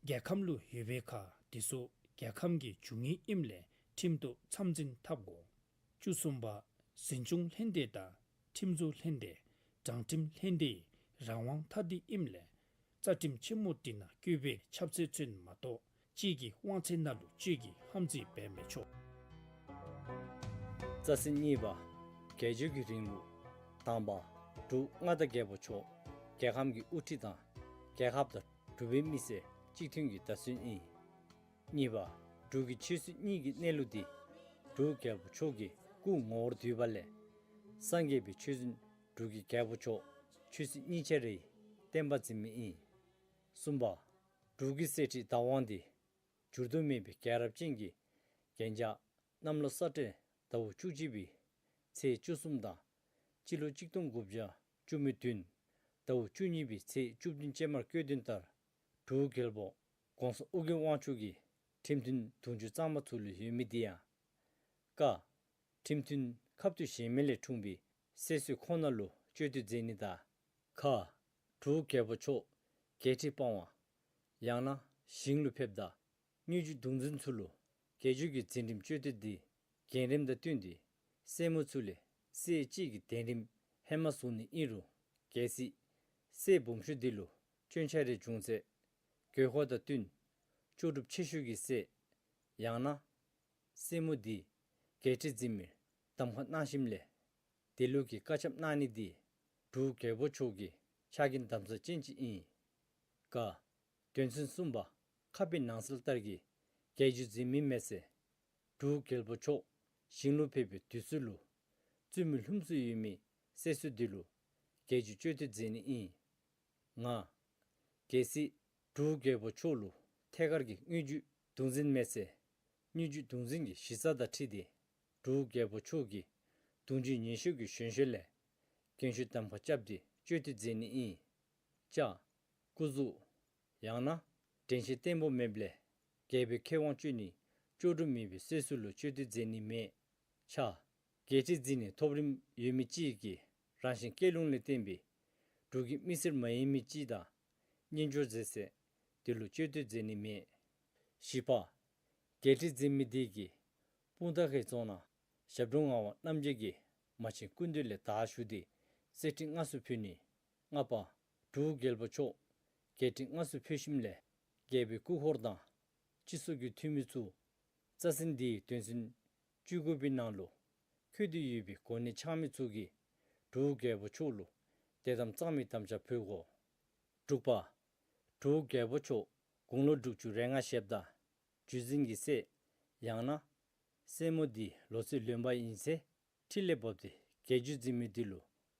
རྒྱལ་ཁམས་ལུ་ཡོད་པའི་ཁར་དེ་ཚུ་རྒྱལ་ཁམས་ཀྱི་རྒྱུ་དངོས་ཨིནམ་ལས་ཁྲིམས་ཐོག་མཚམས་འཛིན་འཐབ་དགོ། བཅུ་གསུམ་པ། འཛིན་སྐྱོང་ལྷན་སྡེ་དང་ཁྲིམས་བཟོ་ལྷན་སྡེ་དྲང་ཁྲིམས་ལྷན་སྡེའི་རང་དབང་ཐ་དད་ཨིནམ་ལས་རྩ་ཁྲིམས་ཆེན་མོ་འདི་ནང་བཀོད་པའི་ཁྱབ་ཚད་ཚུན་མ་གཏོགས་སྤྱི་གི་དབང་ཚད་ནང་ལུ་སྤྱི་གིས་ཧམ་རྩིས་འབད་མི་ཆོག། རྩ་ཚན་གཉིས་པ། རྒྱལ་སྤྱི་གི་རིང་ལུགས། དང་པ། འབྲུག་མངའ་བདག་རྒྱལ་པོ་མཆོག་རྒྱལ་ཁམས་ཀྱི་དབུ་ཁྲིད་དང་རྒྱལ་ཁབ་དང་འབྲུག་པའི་མི་སེར་གཅིག་མཐུན་གྱི་བརྡ་མཚོན་ཨིན། གཉིས་པ། འབྲུག་གི་ཆོས་སྲིད་གཉིས་ཀྱི་གནས་ལུགས་འདི་འབྲུག་རྒྱལ་པོ་མཆོག་གི་སྐུ་ངོ་བོར་བསྡུས་པ་ལས་སངས་རྒྱས་པའི་ཆོས་འཛིན་འབྲུག་གི་རྒྱལ་པོ་མཆོག་ཆོས་སྲིད་གཉིས་ཆ་རའི་བསྟན་པ་འཛིན་མི་ཨིན། གསུམ་པ། འབྲུག་གི་གསེར་ཁྲི་བདག་དབང་འདི་འགྱུར་དུ་མེད་པའི་རྒྱལ་རབས་ཅན་གྱི་རྒྱན་ཆ་གནམ་ལོ་གསར་སྤྲེལ་ཟླཝ་བཅུ་གཅིག་པའི་ཚེས་བཅུ་གསུམ་དང་སྤྱི་ལོ་གཅིག་སྟོང་དགུ་བརྒྱ་བཅུ་མེད་བདུན་ཟླཝ་བཅུ་གཉིས་པའི་ཚེས་བཅུ་བདུན་ཅན་མར་བཀོད་དོན་ལྟར་འབྲུག་རྒྱལ་པོ་གོང་ས་ཨོ་རྒྱན་དབང་ཕྱུག་གི་ཁྲིམས་མཐུན་དུང་ཕྱུར་གཙང་མ་ཚུ་ལུ་ཡོད་མི་འདི་ཡང་། ཀ། ཁྲིམས་མཐུན་ཁ་ཐུག་གཞན་མི་ལས་འཁྲུངས་པའི་སྲས་སུ་ཁོང་ནང་ལུ་གཅོད་འདོད་མཛད་ནི་དང་། ཁ། འབྲུག་རྒྱལ་པོ་མཆོག་རྒྱལ་ཁྲི་སྤང་བ་ཡང་ན་ཞིང་ལུ་ཕེབས་ད་སྙུན་གཞི་གདུང་འཛིན་ཚུ་ལུ་རྒྱལ་སྤྱི་གི་འཛིན་རིམ་གཅོད་འདོད་འདི་འགན་རིམ་དང་བསྟུན་ཏེ་སྲས་མོ་ཚུ་ལས་སྲས་གཅིག་གི་འདེམས་རིམ་ཧེ་མ་བཟུང་ནི་ཨིན་རུང་གལ་སྲིད་སྲས་སྦོམ་ཤོས་འདི་ལུ་སྐྱོན་ཆ་རེ་བྱུང་ཚེ་དགོས་མཁོ་དང་བསྟུན་ལྕོགས་གྲུབ་ཆེ་ཤོས་ཀྱི་སྲས་ཡང་ན་སྲས་མོ་འདི་རྒྱལ་ཁྲི་འཛིན་མིར་གདམ་ཁ་གནང་ཞིནམ་ལས་དེ་ལུགས་ཀྱི་བཀའ་ཁྱབ་གནང་ནི་འདི་འབྲུག་རྒྱལ་པོ་མཆོག་གི་ཕྱག་འགན་དམ་ཚགས་ཅན་ཅིག་ཨིན། ཀ། དོན་ཚན་གསུམ་པ། ཁ་དཔེ་ནང་གསལ་ལྟར་གྱི་རྒྱལ་སྤྱི་འཛིན་མི་མེད་ཚེ་འབྲུག་རྒྱལ་པོ་མཆོག་ཞིང་ལུ་ཕེབས་པའི་དུས་ཚོད་ལུ་བཙུན་མོའི་ལྷུམས་སུ་ཡོད་མི་སྲས་སུ་འདི་ལུ་རྒྱལ་སྤྱི་གཅོད་འདོད་མཛད་ནི་ཨིན། ང་། གལ་སྲིད་འབྲུག་རྒྱལ་པོ་མཆོག་ལུ་ཐད་ཀར་གྱི་སྙུན་གཞི་གདུང་འཛིན་མེད་ཚེ་སྙུན་གཞི་གདུང་འཛིན་གྱི་གཞི་རྩ་དང་འཁྲིལ་ཏེ་འབྲུག་རྒྱལ་པོ་མཆོག་གི་གདུང་རྒྱུད་ཉེ་ཤོས་ཀྱི་གཞོན་ཤོས་ལས་རྒན་ཤོས་གདམ་ཁ་རྐྱབ་སྟེ་གཅོད་འདོད་མཛད་ནི་ཨིན། ཅ། སྐུ་གཟུགས་ཡང་ན་དྲན་ཤེས་བརྟན་པོ་མེདཔ་ལས་ རྒྱལ་པོའི་ཁེ་དབང་སྤྱོད་ནི་ལྕོགས་གྲུབ་མེད་པའི་སྲོལ་སྲོལ་ལུ་སྤྱོད་བསྡུ་མཛད་ནི་མེད། ཆ། རྒྱལ་ཁྲི་འཛིན་ནི་ཐོབ་རིམ་ཡོད་མི་ཅིག་གིས་རང་བཞིན་སྐྱེ་ལུང་ལས་བརྟེན་པའི་འབྲུག་གི་མི་སེར་མ་ཡིན་མི་ཅིག་དང་གཉེན་སྦྱོར་མཛད་ཚེ་དེ་ལུ་སྤྱོད་བསྡུ་མཛད་ནི་མེད། བཞི་པ། རྒྱལ་ཁྲི་འཛིན་མི་དེ་གིས་སྤུངས་ཐང་གི་རྫོང་ནང་ཞབས་དྲུང་ངག་དབང་རྣམ་རྒྱལ་གྱིས་མ་བྱན་སྐུ་མདུན་ལས་བདག་ཞུ་སྟེ་གསེར་ཁྲི་དངོས་སུ་ཕུལ་ནི། ལྔ་པ། འབྲུག་རྒྱལ་པོ་མཆོག་རྒྱལ་ཁྲི་དངོས་སུ་ཕུལ་ཞིནམ་ལས་རྒྱལ་པོའི་སྐུ་འཁོར་དང་སྤྱི་ཚོགས་ཀྱི་འཐུས་མི་ཚུ་རྩ་ཚན་འདིའི་དོན་ཚན་བཅུ་དགུ་པའི་ནང་ལུ་འཁོད་དེ་ཡོད་པའི་གོ་གནས་འཆང་མི་ཚུ་གིས་འབྲུག་རྒྱལ་པོ་མཆོག་ལུ་དད་དམ་གཙང་མའི་དམ་བཅའ་ཕུལ་དགོ། དྲུག་པ། འབྲུག་རྒྱལ་པོ་མཆོག་དགུང་ལོ་དྲུག་ཅུ་རེ་ལྔ་བཞེསཔ་ད་རྒྱུད་འཛིན་གྱི་སྲས་ཡང་ན་སྲས་མོ་འདི་ལོ་ཚད་ལོན་པ་ཡིན་ཚེ་ཁྲི་ལས་བབས་ཏེ་རྒྱལ་རྒྱུད་འཛིན་མི་འདི་ལུ་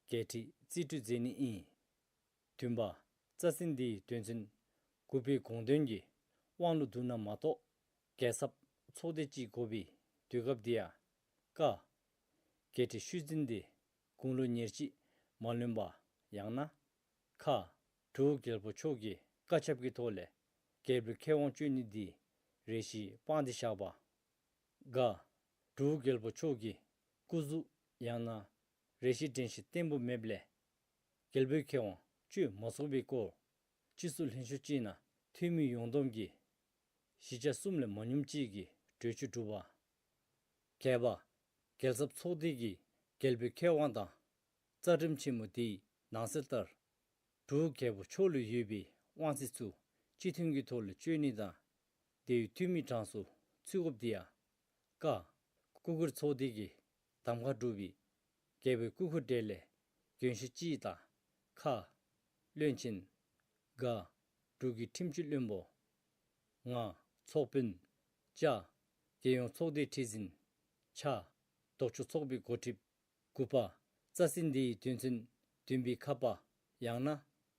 རྒྱལ་ཁྲི་རྩིས་སྤྲོད་མཛད་ནི་ཨིན། བདུན་པ། རྩ་ཚན་འདིའི་དོན་ཚན་དགུ་པའི་དགོངས་དོན་གྱི་དབང་ལུ་བསྡུ་ན་མ་གཏོགས་རྒྱལ་ཚབ་ཚོགས་སྡེ་ཅིག་དགོ་པའི་དུས་སྐབས་འདི་ཡང་། ཀ། རྒྱལ་ཁྲི་ཤུལ་འཛིན་འདི་དགུང་ལོ་ཉེར་གཅིག་མ་ལོན་པ་ཡང་ན། ཁ། འབྲུག་རྒྱལ་པོ་མཆོག་གི་བཀའ་ཁྱབ་ཀྱི་ཐོག་ལས་རྒྱལ་པོའི་ཁེ་དབང་སྤྱོད་ནི་འདི་རེ་ཞིག་སྤངས་ཏེ་བཞག་པ། ག། འབྲུག་རྒྱལ་པོ་མཆོག་གི་སྐུ་གཟུགས་ཡང་ན་རེ་ཞིག་དྲན་ཤེས་བརྟན་པོ་མེདཔ་ལས་རྒྱལ་པོའི་ཁེ་དབང་སྤྱོད་མ་ཚུགས་པའི་སྐོར་སྤྱི་ཚོགས་ལྷན་ཤོག་ཅིག་ནང་འཐུས་མི་ཡོངས་བསྡོམས་ཀྱིས་བཞི་ཆ་གསུམ་ལས་མ་ཉུངམ་ཅིག་གིས་གྲོས་ཆོད་གྲུབ་པ། བརྒྱད་པ། རྒྱལ་ཚབ་ཚོགས་སྡེ་གིས་རྒྱལ་པོའི་ཁེ་དབང་དང་རྩ་ཁྲིམས་ཆེན་མོ་དེའི་ནང་གསལ་ལྟར་འབྲུག་རྒྱལ་པོ་མཆོག་ལུ་ཡོད་པའི་དབང་ཚད་ཚུ་སྤྱི་མཐུན་གྱི་ཐོག་ལུ་སྤྱོད་ནི་དང་དེའི་འཐུས་མི་གྲངས་སུ་ཚུད་དགོཔ་དེ་ཡང་། ཀ། སྐུ་སྒེར་ཚོགས་སྡེ་གིས་གདམ་ཁ་གྲུབ་པའི་རྒྱལ་པོའི་སྐུ་འཁོར་གྲས་ལས་མགྱོན་ཤོས་ཅིག་དང་། ཁ། བློན་ཆེན། ག། འབྲུག་གི་ཁྲིམས་སྤྱི་བློན་པོ། ང་། ཚོགས་དཔོན། ཅ། རྒྱལ་ཡོངས་ཚོགས་སྡེའི་ཁྲི་འཛིན། ཆ། ལྡོག་ཕྱོགས་ཚོགས་པའི་འགོ་ཁྲིདཔ། དགུ་པ། རྩ་ཚན་འདིའི་དོན་ཚན་བདུན་པའི་ཁ་པ་ཡང་ན་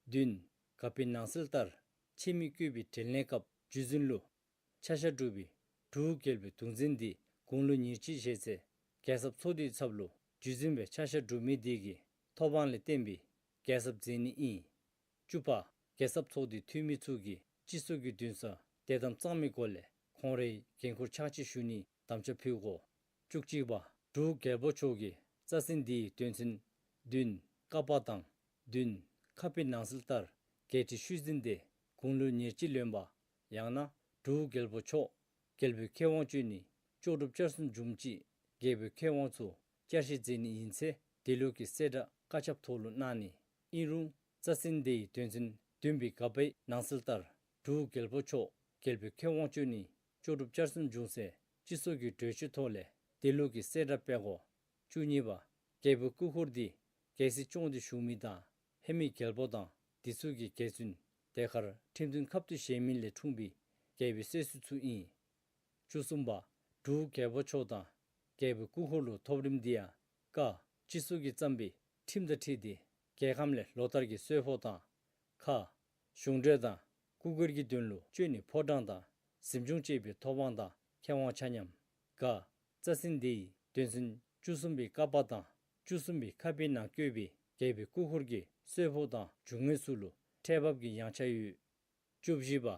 བདུན་ག་པའི་ནང་གསལ་ལྟར་ཆེད་དམིགས་བསྐོས་པའི་དྲིན་ལན་སྐབས་རྒྱུད་འཛིན་ལུ་ཆ་བཞག་གྲུབ་པའི་འབྲུག་རྒྱལ་པོའི་གདུང་འཛིན་འདི་དགུང་ལོ་ཉེར་གཅིག་བཞེས་ཚེ་རྒྱལ་ཚབ་ཚོགས་སྡེའི་ཚབ་ལུ་རྒྱུད་འཛིན་པའི་ཆ་བཞག་གྲུབ་མི་དེ་གིས་ཐོབ་དབང་ལས་བརྟེན་པའི་རྒྱལ་ཚབ་མཛད་ནི་ཨིན། བཅུ་པ། རྒྱལ་ཚབ་ཚོགས་སྡེའི་འཐུས་མི་ཚུ་གིས་སྤྱི་ཚོགས་ཀྱི་འདུན་སར་དད་དམ་གཙང་མའི་སྒོ་ལས་ཁོང་རའི་འགན་ཁུར་ཕྱག་ཕྱིད་ཞུ་ནིའི་དམ་བཅའ་ཕུལ་དགོ། བཅུ་གཅིག་པ། འབྲུག་རྒྱལ་པོ་མཆོག་གིས་རྩ་ཚན་འདིའི་དོན་ཚན་བདུན་ཀ་པ་དང་བདུན་ཁ་པའི་ནང་གསལ་ལྟར་རྒྱལ་ཁྲི་ཤུལ་འཛིན་དེ་དགུང་ལོ་ཉེར་གཅིག་ལོན་པ་ཡང་ན་འབྲུག་རྒྱལ་པོ་མཆོག་རྒྱལ་པོའི་ཁེ་དབང་སྤྱོད་ནི་ལྕོགས་གྲུབ་བསྐྱར་གསོ་འབྱུངམ་ཅིག་རྒྱལ་པོའི་ཁེ་དབང་ཚུ་བསྐྱར་བཞེས་མཛད་ནི་ཡིན་ཚེ་དེ་ལུགས་ཀྱི་གསལ་བསྒྲགས་བཀའ་ཁྱབ་ཐོག་ལུ་གནང་ནི། ཨིན་རུང་རྩ་ཚན་དེའི་དོན་ཚན་བདུན་པའི་ག་པའི་ནང་གསལ་ལྟར་འབྲུག་རྒྱལ་པོ་མཆོག་རྒྱལ་པོའི་ཁེ་དབང་སྤྱོད་ནི་ལྕོགས་གྲུབ་བསྐྱར་གསོ་འབྱུང་ཚེ་སྤྱི་ཚོགས་ཀྱི་གྲོས་ཆོད་ཐོག་ལས་དེ་ལུགས་ཀྱི་གསལ་བསྒྲགས་སྤེལ་དགོ། བཅུ་གཉིས་པ། རྒྱལ་པོའི་སྐུ་འཁོར་འདི་རྒྱལ་སྲིད་སྐྱོང་སྟེ་བཞུགས་མི་དང་ཧེ་མའི་རྒྱལ་པོ་དང་དེ་ཚུ་གི་རྒྱལ་བཙུན་དེ་ཁར་ཁྲིམས་མཐུན་ཁ་གཏད་བཞེས་མི་ལས་འཁྲུངས་པའི་རྒྱལ་པོའི་སྲས་སུ་ཚུ་ཨིན། བཅུ་གསུམ་པ། འབྲུག་རྒྱལ་པོ་མཆོག་དང་རྒྱལ་པོའི་སྐུ་འཁོར་ལུ་ཐོབ་རིམ་འདི་ཡང་། ཀ། སྤྱི་ཚོགས་ཀྱིས་བརྩམས་པའི་ཁྲིམས་དང་འཁྲིལ་ཏེ་རྒྱལ་ཁམས་ལས་ལོ་ལྟར་གྱི་གསོལ་ཕོགས་དང་། ཁ། གཞུང་འབྲེལ་དང་སྐུ་སྒེར་གྱི་དོན་ལུ་སྤྱོད་ནི་ཕོ་བྲང་དང་གཟིམ་ཆུང་བཅས་པའི་ཐོབ་དབང་དང་ཁེ་དབང་ཆ་མཉམ། ག། རྩ་ཚན་འདིའི་དོན་ཚན་བཅུ་གསུམ་པའི་ཀ་པ་དང་བཅུ་གསུམ་པའི་ཁ་པའི་ནང་བཀོད་པའི་རྒྱལ་པོའི་སྐུ་འཁོར་གྱི་གསོལ་ཕོགས་དང་རྒྱུ་དངོས་ཚུ་ལུ་ཁྲལ་འབབ་ཀྱི་ཡངས་ཆག་ཡོད། བཅུ་བཞི་པ།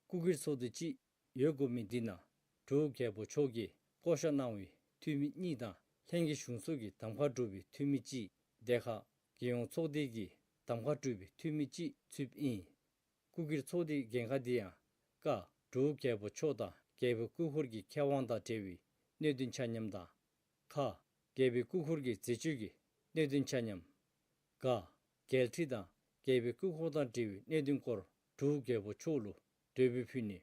སྐུ་སྒེར་ཚོགས་སྡེ་ཅིག་ཡོད་དགོ་མི་འདི་ནང་འབྲུག་རྒྱལ་པོ་མཆོག་གིས་བསྐོ་བཞག་གནང་བའི་འཐུས་མི་གཉིས་དང་ལྷན་རྒྱས་གཞུང་ཚོགས་ཀྱིས་གདམ་ཁ་གྲུབ་པའི་འཐུས་མི་གཅིག་དེ་ཁར་རྒྱལ་ཡོངས་ཚོགས་སྡེ་གིས་གདམ་ཁ་གྲུབ་པའི་འཐུས་མི་གཅིག་ཚུདཔ་ཨིན། སྐུ་སྒེར་ཚོགས་སྡེའི་འགན་ཁག་འདི་ཡང་། ཀ། འབྲུག་རྒྱལ་པོ་མཆོག་དང་རྒྱལ་པོའི་སྐུ་འཁོར་གྱི་ཁེ་དབང་དང་འབྲེལ་བའི་གནད་དོན་ཆ་མཉམ་དང་། ཁ། རྒྱལ་པོའི་སྐུ་འཁོར་གྱི་མཛད་སྤྱོད་ཀྱི་གནད་དོན་ཆ་མཉམ། ག། རྒྱལ་ཁྲི་དང་རྒྱལ་པོའི་སྐུ་འཁོར་དང་འབྲེལ་བའི་གནད་དོན་སྐོར་འབྲུག་རྒྱལ་པོ་མཆོག་ལུ་གྲོས་འབུལ་ཕུལ་ནི།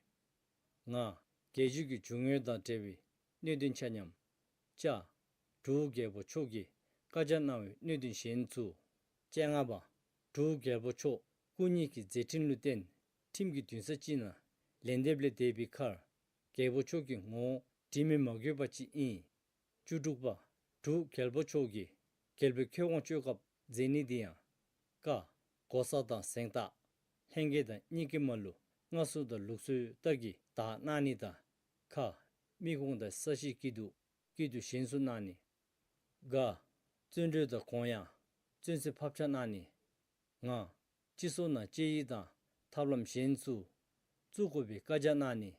ང་། རྒྱལ་རྒྱུད་ཀྱི་རྒྱུ་དངོས་དང་འབྲེལ་བའི་གནད་དོན་ཆ་མཉམ། ཅ། འབྲུག་རྒྱལ་པོ་མཆོག་གིས་བཀའ་རྒྱ་གནང་བའི་གནད་དོན་གཞན་ཚུ། བཅོ་ལྔ་པ། འབྲུག་རྒྱལ་པོ་མཆོག་སྐུ་ཉིད་ཀྱི་མཛད་འཕྲིན་ལུ་བརྟེན་ཁྲིམས་ཀྱི་འདུན་ས་ཅིག་ནང་ལན་འདེབས་ལས་འདས་པའི་ཁར་རྒྱལ་པོ་མཆོག་གི་ངོ་བོ་དྲི་མི་མ་གོས་པ་ཅིག་ཨིན། བཅུ་དྲུག་པ། འབྲུག་རྒྱལ་པོ་མཆོག་གིས་རྒྱལ་པོའི་ཁེ་དབང་སྤྱོད་སྐབས་མཛད་ནི་འདི་ཡང་། ཀ། གོ་ས་དང་གཟེངས་རྟགས། ལྷན་རྒྱས་དང་གཉིས་ཀྱི་མ་ལུ་མངའ་གསོལ་དང་ལུགས་སྲོལ་ལྟར་གྱི་བདག་གནང་ནི་དང་། ཁ། མི་ཁུངས་དང་ས་གཞིའི་སྐྱིད་སྡུག་སྐྱིད་སྡུག་གཞན་སུ་གནང་ནི། ག། བཙོན་གྲོལ་དང་དགོངས་ཡངས་བཙོན་ཟུར་ཕབ་ཆ་གནང་ནི། ང་། སྤྱི་ཚོགས་ནང་དཔྱད་ཡིག་དང་ཐབས་ལམ་གཞན་ཚུ་བཙུགས་དགོ་པའི་བཀའ་རྒྱ་གནང་ནི།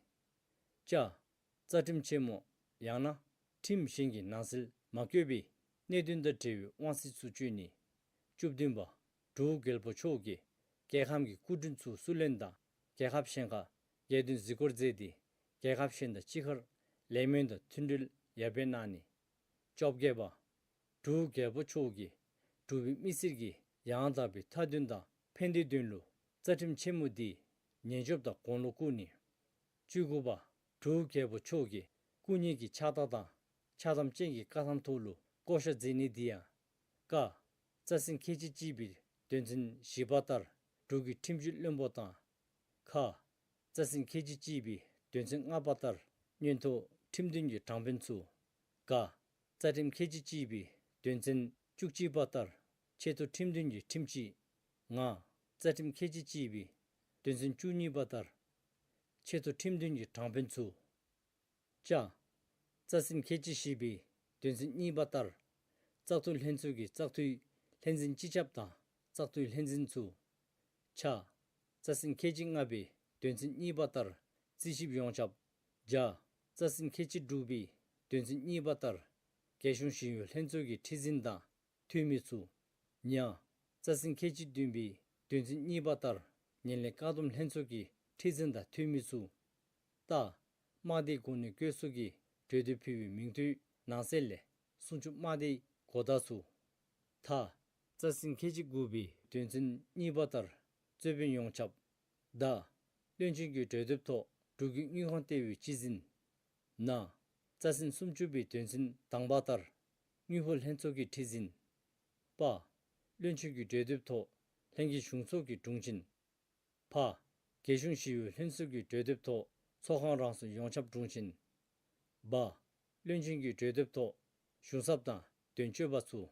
ཅ། རྩ་ཁྲིམས་ཆེན་མོ་ཡང་ན་ཁྲིམས་གཞན་གྱི་ནང་གསེས་མ་བཀོད་པའི་གནད་དོན་དང་འབྲེལ་བའི་དབང་ཚད་ཚུ་སྤྱོད་ནི། བཅུ་བདུན་པ། འབྲུག་རྒྱལ་པོ་མཆོག་གིས་རྒྱལ་ཁམས་ཀྱི་སྐུ་མགྲོན་ཚུ་བསུ་ལེན་དང་རྒྱལ་ཁབ་གཞན་ཁར་རྒྱལ་དོན་གཟིགས་སྐོར་མཛད་དེ་རྒྱལ་ཁབ་གཞན་དང་གཅིག་ཁར་ལས་སྨོན་དང་མཐུན་འབྲེལ་ཡར་སྤེལ་གནང་ནི། བཅོ་བརྒྱད་པ། འབྲུག་རྒྱལ་པོ་མཆོག་གིས་འབྲུག་པའི་མི་སེར་གྱི་ཡང་དག་པའི་མཐའ་དོན་དང་ཕན་བདེའི་དོན་ལུ་རྩ་ཁྲིམས་ཆེན་མོ་འདི་ཉེན་སྐྱོབ་དང་དགུང་ལོ་བསྐུར་ནི། བཅུ་དགུ་པ། འབྲུག་རྒྱལ་པོ་མཆོག་གིས་སྐུ་ཉིད་ཀྱི་ཕྱག་རྟགས་དང་ཕྱག་དམ་ཅན་གྱི་བཀའ་ཐམ་ཐོག་ལུ་བསྐོ་བཞག་མཛད་ནི་འདི་ཡང་། ཀ། རྩ་ཚན་ཁལ་གཅིག་གཅིག་པའི་དོན་ཚན་བཞི་པ་ལྟར་འབྲུག་གི་ཁྲིམས་ཞིབ་བློན་པོ་དང་། ཁ། རྩ་ཚན་ཁལ་གཅིག་གཅིག་པའི་དོན་ཚན་ལྔ་པ་ལྟར་མངོན་མཐོ་ཁྲིམས་དོན་གྱི་དྲང་དཔོན་ཚུ། ག། རྩ་ཁྲིམས་ཁལ་གཅིག་གཅིག་པའི་དོན་ཚན་བཅུ་གཅིག་པ་ལྟར་ཆེ་མཐོ་ཁྲིམས་དོན་གྱི་ཁྲིམས་སྤྱི། ང་། རྩ་ཁྲིམས་ཁལ་གཅིག་གཅིག་པའི་དོན་ཚན་བཅུ་གཉིས་པ་ལྟར་ཆེ་མཐོ་ཁྲིམས་དོན་གྱི་དྲང་དཔོན་ཚུ། ཅ། རྩ་ཚན་ཁལ་གཅིག་བཞི་པའི་དོན་ཚན་གཉིས་པ་ལྟར་བཙག་འཐུ་ལྷན་ཚོགས་ཀྱི་བཙག་འཐུའི་ལྷན་འཛིན་སྤྱི་ཁྱབ་དང་བཙག་འཐུའི་ལྷན་འཛིན་ཚུ། ཆ། རྩ་ཚན་ཁལ་གཅིག་ལྔ་པའི་དོན་ཚན་གཉིས་པ་ལྟར་རྩིས་ཞིབ་ཡོངས་ཁྱབ། ཇ། རྩ་ཚན་ཁལ་གཅིག་དྲུག་པའི་དོན་ཚན་གཉིས་པ་ལྟར་རྒྱལ་གཞུང་ཞི་གཡོག་ལྷན་ཚོགས་ཀྱི་ཁྲི་འཛིན་དང་འཐུས་མི་ཚུ། ཉ། རྩ་ཚན་ཁལ་གཅིག་བདུན་པའི་དོན་ཚན་གཉིས་པ་ལྟར་ངན་ལྷད་བཀག་སྡོམ་ལྷན་ཚོགས་ཀྱི་ཁྲི་འཛིན་དང་འཐུས་མི་ཚུ། ཏ། དམག་སྡེའི་གོ་གནས་བཀོད་ཚོགས་ཀྱིས་གྲོས་འདེབས་ཕུལ་བའི་མིང་ཐོའི་ནང་གསེས་ལས་སྲུང་སྐྱོབ་དམག་སྡེའི་གོ་བརྡ་ཚུ། ཐ། རྩ་ཚན་ཁལ་གཅིག་དགུ་པའི་དོན་ཚན་གཉིས་པ་ལྟར་རྩོད་དཔོན་ཡོངས་ཁྱབ། ད། བློན་ཆེན་གྱི་གྲོས་འདེབས་ཐོག་འབྲུག་གི་དངུལ་ཁང་ལྟེ་བའི་སྤྱི་འཛིན། ན། རྩ་ཚན་སུམ་ཅུ་པའི་དོན་ཚན་དང་པ་ལྟར་དངུལ་ཕོགས་ལྷན་ཚོགས་ཀྱི་ཁྲི་འཛིན། པ། བློན་ཆེན་གྱི་གྲོས་འདེབས་ཐོག་ལྷན་རྒྱས་གཞུང་ཚོགས་ཀྱི་དྲུང་ཆེན། ཕ། རྒྱལ་གཞུང་ཞི་གཡོག་ལྷན་ཚོགས་ཀྱི་གྲོས་འདེབས་ཐོག་ཚོགས་ཁང་རང་སོའི་ཡོངས་ཁྱབ་དྲུང་ཆེན། བ། བློན་ཆེན་གྱི་གྲོས་འདེབས་ཐོག་གཞུང་ཚབ་དང་དོན་གཅོད་པ་ཚུ།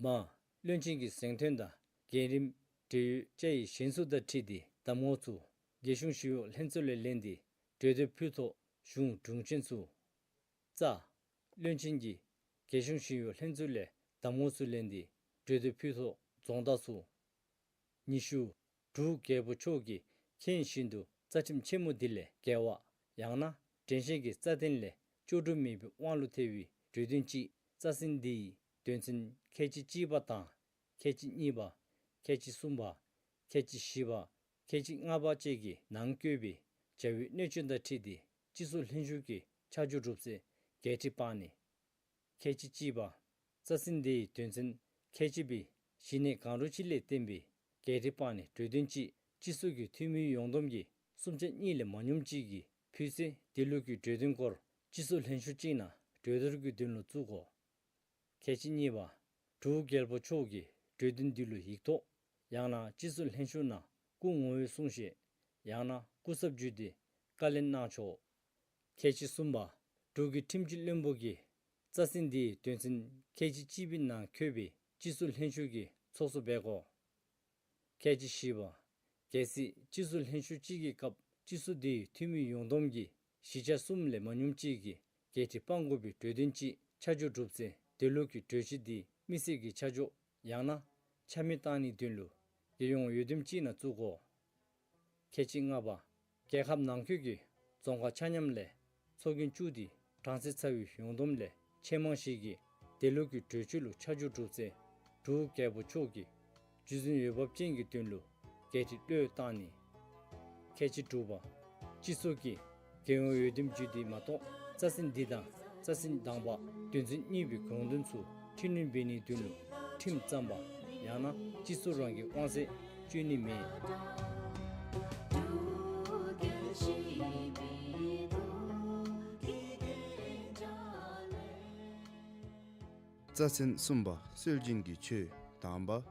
མ། བློན་ཆེན་གྱི་གཟེངས་ཐོན་དང་འགན་རིམ་བགྲེས་ཡོལ་བཅའ་ཡིག་གཞན་ཚུ་དང་འཁྲིལ་ཏེ་གདམ་ངོ་ཚུ་རྒྱལ་གཞུང་ཞི་གཡོག་ལྷན་ཚོགས་ལས་ལེན་ཏེ་གྲོས་འདེབས་ཕུལ་ཐོག་གཞུང་དྲུང་ཆེན་ཚུ། རྩ། བློན་ཆེན་གྱིས་རྒྱལ་གཞུང་ཞི་གཡོག་ལྷན་ཚོགས་ལས་གདམ་ངོ་ཚུ་ལེན་ཏེ་གྲོས་འདེབས་ཕུལ་ཐོག་རྫོང་བདག་ཚུ། ཉི་ཤུ། འབྲུག་རྒྱལ་པོ་མཆོག་གིས་མཁྱེན་བཞིན་དུ་རྩ་ཁྲིམས་ཆེན་མོ་འདི་ལས་འགལ་བ་ཡང་ན་འགྲན་ཞུགས་ཀྱི་རྩ་དོན་ལས་ལྕོགས་གྲུབ་མེད་པའི་དབང་ལུ་ཐལ་བའི་གྲོས་དོན་ཅིག་རྩ་ཚན་འདིའི་དོན་ཚན་ཁལ་གཅིག་གཅིག་པ་དང་ཁལ་གཅིག་གཉིས་པ། ཁལ་གཅིག་གསུམ་པ། ཁལ་གཅིག་བཞི་པ། ཁལ་གཅིག་ལྔ་པ་བཅས་ཀྱི་ནང་བཀོད་པའི་བྱ་བའི་གནོད་སྐྱོན་དང་འཁྲིལ་ཏེ་སྤྱི་ཚོགས་ལྷན་བཞུགས་ཀྱི་ཆ་འཇོག་གྲུབ་ཚེ་འགལ་འཁྲི་སྤང་ནི། ཁལ་གཅིག་གཅིག་པ། རྩ་ཚན་འདིའི་དོན་ཚན་ཁལ་གཅིག་པའི་གཞི་གནས་གང་རུང་ཅིག་ལས་བརྟེན་པའི་འགལ་འཁྲི་སྤང་ནི་གྲོས་དོན་ཅིག་སྤྱི་ཚོགས་ཀྱི་འཐུས་མི་ཡོངས་བསྡོམས་ཀྱི་གསུམ་ཆ་གཉིས་ལས་མ་ཉུངམ་ཅིག་གིས་ཕུལ་ཚེ་དེ་ལུགས་ཀྱི་གྲོས་དོན་སྐོར་སྤྱི་ཚོགས་ལྷན་བཞུགས་ཅིག་ནང་གྲོས་བསྡུར་གྱི་དོན་ལུ་བཙུགས་དགོ། ཁལ་གཅིག་གཉིས་པ། འབྲུག་རྒྱལ་པོ་མཆོག་གིས་གྲོས་དོན་འདི་ལུ་ཡིག་ཐོག་ཡང་ན་སྤྱི་ཚོགས་ལྷན་བཞུགས་ནང་སྐུ་ངོ་བོས་གསུང་བཤད་ཡང་ན་སྐུ་ཚབ་བརྒྱུད་དེ་བཀའ་ལན་གནང་ཆོག། ཁལ་གཅིག་གསུམ་པ། འབྲུག་གི་ཁྲིམས་ཀྱི་བློན་པོ་གིས་རྩ་ཚན་འདིའི་དོན་ཚན་ཁལ་གཅིག་གཅིག་པའི་ནང་འཁོད་པའི་སྤྱི་ཚོགས་ལྷན་བཞུགས་ཀྱི་ཚོགས་གཙོ་འབད་དགོ། ཁལ་གཅིག་བཞི་པ། གལ་སྲིད་སྤྱི་ཚོགས་ལྷན་བཞུགས་གཅིག་གི་སྐབས་སྤྱི་ཚོགས་དེའི་འཐུས་མི་ཡོངས་བསྡོམས་ཀྱིས་བཞི་ཆ་གསུམ་ལས་མ་ཉུངམ་ཅིག་གིས་འགལ་འཁྲི་སྤང་དགོ་པའི་གྲོས་དོན་ཅིག་ཆ་འཇོག་གྲུབ་ཚེ་དེ་ལུགས་ཀྱི་གྲོས་གཞི་དེ་མི་སེར་གྱི་ཆ་འཇོག་ཡང་ན་ཆ་མེད་བཏང་ནིའི་དོན་ལུ་རྒྱལ་ཡོངས་འོས་འདེམས་ཅིག་ནང་བཙུགས་དགོ། ཁལ་གཅིག་ལྔ་པ། རྒྱལ་ཁབ་ནང་འཁོད་ཀྱི་རྫོང་ཁག་ཆ་མཉམ་ལས་ཚོགས་རྒྱན་བཙུགས་ཏེ་གྲངས་ཚད་ཚར་བའི་ཡོངས་བསྡོམས་ལས་ཆེས་མང་ཞིག་གིས་དེ་ལུགས་ཀྱི་གྲོས་ཆོད་ལུ་ཆ་འཇོག་གྲུབ་ཚེ་འབྲུག་རྒྱལ་པོ་མཆོག་གིས་རྒྱུ་མཚན་འོས་འབབ་ཅན་གྱི་དོན་ལུ་འགལ་འཁྲི་གློད་བཏང་ནི། ཁལ་གཅིག་དྲུག་པ། སྤྱི་ཚོགས་ཀྱིས་རྒྱལ་ཡོངས་འོས་འདེམས་བརྒྱུད་དེ་མ་གཏོགས་རྩ་ཚན་འདི་དང་རྩ་ཚན་དང་པ་དོན་ཚན་གཉིས་པའི་དགོངས་དོན་ཚུ་འཕྲི་སྣོན་འབད་ནིའི་དོན་ལུ་ཁྲིམས་བརྩམ་པ་ཡང་ན་སྤྱི་ཚོགས་རང་གི་དབང་ཚད་སྤྱོད་ནི་མེད། རྩ་ཚན་གསུམ་པ། སྲོལ་རྒྱུན་གྱི་ཆོས། དང་པ།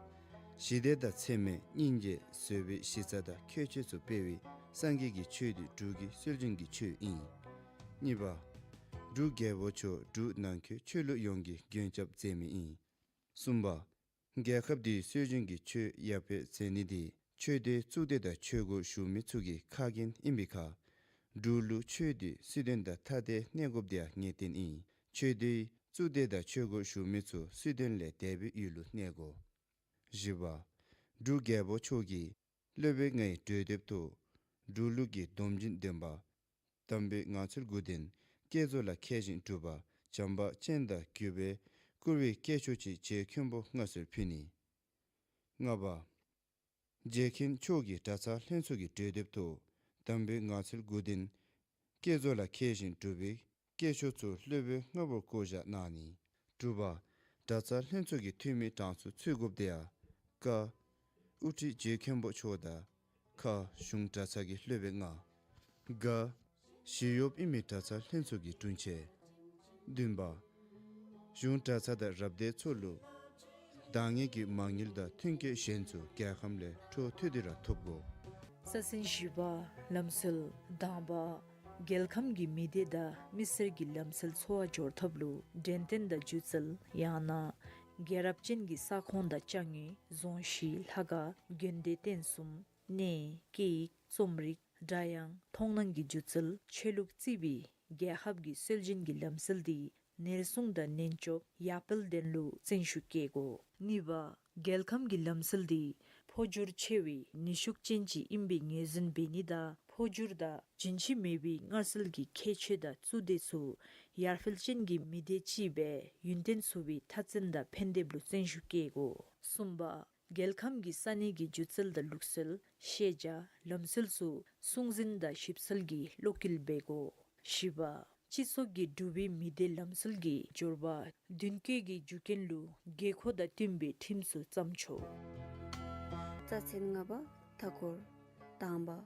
ཞི་བདེ་དང་འཚེ་མེད་སྙིང་རྗེ་བཟོད་པའི་གཞི་རྩ་དང་ཁྱད་ཆོས་ཚུ་སྤེལ་བའི་སངས་རྒྱས་ཀྱི་ཆོས་འདི་འབྲུག་གི་སྲོལ་རྒྱུན་གྱི་ཆོས་ཨིན། གཉིས་པ། འབྲུག་རྒྱལ་པོ་མཆོག་འབྲུག་ནང་འཁོད་ཆོས་ལུགས་ཡོངས་ཀྱི་མགོན་སྐྱབས་མཛད་མི་ཨིན། གསུམ་པ། རྒྱལ་ཁབ་འདིའི་སྲོལ་རྒྱུན་གྱི་ཆོས་ཡར་སྤེལ་མཛད་ནི་འདི་ཆོས་སྡེའི་གཙུག་སྡེ་དང་ཆོས་སྒོར་ཞུགས་མི་ཚུ་གི་ཁ་འགན་ཨིན་པའི་ཁར་འབྲུག་ལུ་ཆོས་འདི་སྲིད་དོན་དང་ཐ་དད་གནས་དགོཔ་འདི་ཡང་ངེས་བདེན་ཨིན། ཆོས་སྡེའི་གཙུག་སྡེ་དང་ཆོས་སྒོར་ཞུགས་མི་ཚུ་སྲིད་དོན་ལས་འདས་པའི་ཡུལ་ལུ་གནས་དགོ། བཞི་པ། འབྲུག་རྒྱལ་པོ་མཆོག་གིས་སློབ་དཔོན་ལྔའི་གྲོས་འདེབས་ཐོག་འབྲུག་ལུགས་ཀྱི་སྡོམ་རྒྱུན་ལྡན་པ། དམ་པའི་ངང་ཚུལ་དགུ་ལྡན་བསྐྱེད་རྫོགས་ལ་མཁས་ཤིང་གྲུབ་པ་བྱམས་པ་སྤྱན་དང་བརྒྱུད་པས་བསྐུལ་བའི་སྐྱེས་མཆོག་ཅིག་རྗེ་མཁན་པོ་མངའ་གསོལ་ཕུལ་ནི། ལྔ་པ། རྗེ་མཁན་མཆོག་གིས་གྲྭ་ཚང་ལྷན་ཚོགས་ཀྱི་གྲོས་འདེབས་ཐོག་དམ་པའི་ངང་ཚུལ་དགུ་ལྡན་བསྐྱེད་རྫོགས་ལ་མཁས་ཤིང་གྲུབ་པའི་སྐྱེས་མཆོག་ཚུ་སློབ་དཔོན་ལྔ་པོར་བསྐོ་བཞག་གནང་ནི། དྲུག་པ། གྲྭ་ཚང་ལྷན་ཚོགས་ཀྱི་འཐུས་མི་གྲངས་སུ་ཚུད་དགོཔ་དེ་ཡང་། ཀ། དབུ་ཁྲིད་རྗེ་མཁན་པོ་མཆོག་དང་། ཁ། གཞུང་གྲྭ་ཚང་གི་སློབ་དཔོན་ལྔ། ག། ཞི་གཡོགཔ་ཨིན་མི་གྲྭ་ཚང་ལྷན་ཚོགས་ཀྱི་དྲུང་ཆེན། བདུན་པ། གཞུང་གྲྭ་ཚང་དང་རབ་སྡེ་ཚུ་ལུ་འདང་ངེས་ཀྱི་མ་དངུལ་དང་ཐོན་སྐྱེད་གཞན་ཚུ་རྒྱལ་ཁམས་ལས་འཕྲོ་མཐུད་དེ་ར་ཐོབ་དགོ། རྩ་ཚན་བཞི་པ། ལམ་སྲོལ། དང་པ། རྒྱལ་ཁམས་ཀྱི་མི་སྡེ་དང་མི་སེར་གྱི་ལམ་སྲོལ་འཚོ་བ་སྐྱོང་ཐབས་ལུ་འགྲེམས་སྟོན་དང་སྒྱུ་རྩལ་ཡང་ན་རྒྱལ་རབས་ཅན་གྱི་ས་ཁོངས་དང་ཅ་དངོས་རྫོང་གཞི་ལྷ་ཁང་དགོན་སྡེ་རྟེན་གསུམ་གནས་སྐད་ཡིག་རྩོམ་རིག་སྒྲ་དབྱངས་མཐོང་སྣང་གི་སྒྱུ་རྩལ་ཆོས་ལུགས་རྩིས་པའི་རྒྱལ་ཁབ་ཀྱི་སྲོལ་རྒྱུན་གྱི་ལམ་སྲོལ་དེ་ནེར་སྲུང་དང་ནེན་སྐྱོབ་ཡར་སྤེལ་དོན་ལུ་བརྩོན་ཤུགས་བསྐྱེད་དགོ། གཉིས་པ། རྒྱལ་ཁམས་ཀྱི་ལམ་སྲོལ་དེ་འཕོ་འགྱུར་ཆེ་བའི་ནུས་ཤུགས་ཅན་ཅིག་ཨིན་པའི་ངོས་འཛིན་འབད་ནི་དང་འཕོ་འགྱུར་དང་རྒྱུན་ཆད་མེད་པའི་སྔར་སྲོལ་གྱི་ཁྱད་ཆོས་དང་གཙོ་དོན་ཚུ་ཡར་འཕེལ་ཅན་གྱི་མི་སྡེ་ཅིག་སྦེ་ཡུན་བརྟན་ཚུགས་པའི་མཐའ་མཚམས་དང་ཕན་འདེབས་ལུ་བརྩོན་ཤུགས་བསྐྱེད་དགོ། གསུམ་པ། རྒྱལ་ཁམས་ཀྱི་ས་གནས་ཀྱི་སྒྱུ་རྩལ་དང་ལུགས་སྲོལ་ཤེས་བྱ་ལམ་སྲོལ་ཚུ་སྲུང་འཛིན་དང་ཞིབ་འཚོལ་གྱིས་བློ་འགེལ་འབད་དགོ། བཞི་པ། སྤྱི་ཚོགས་ཀྱི་འབྲུག་པའི་མི་སྡེ་ལམ་སྲོལ་གྱི་འབྱོར་བ་མདུན་སྐྱོད་ཀྱི་རྒྱུ་རྐྱེན་ལུ་དགོས་མཁོ་དང་བསྟུན་པའི་ཁྲིམས་ཚུ་བརྩམ་ཆོག། རྩ་ཚན་ལྔ་པ། མཐའ་འཁོར། དང་པ།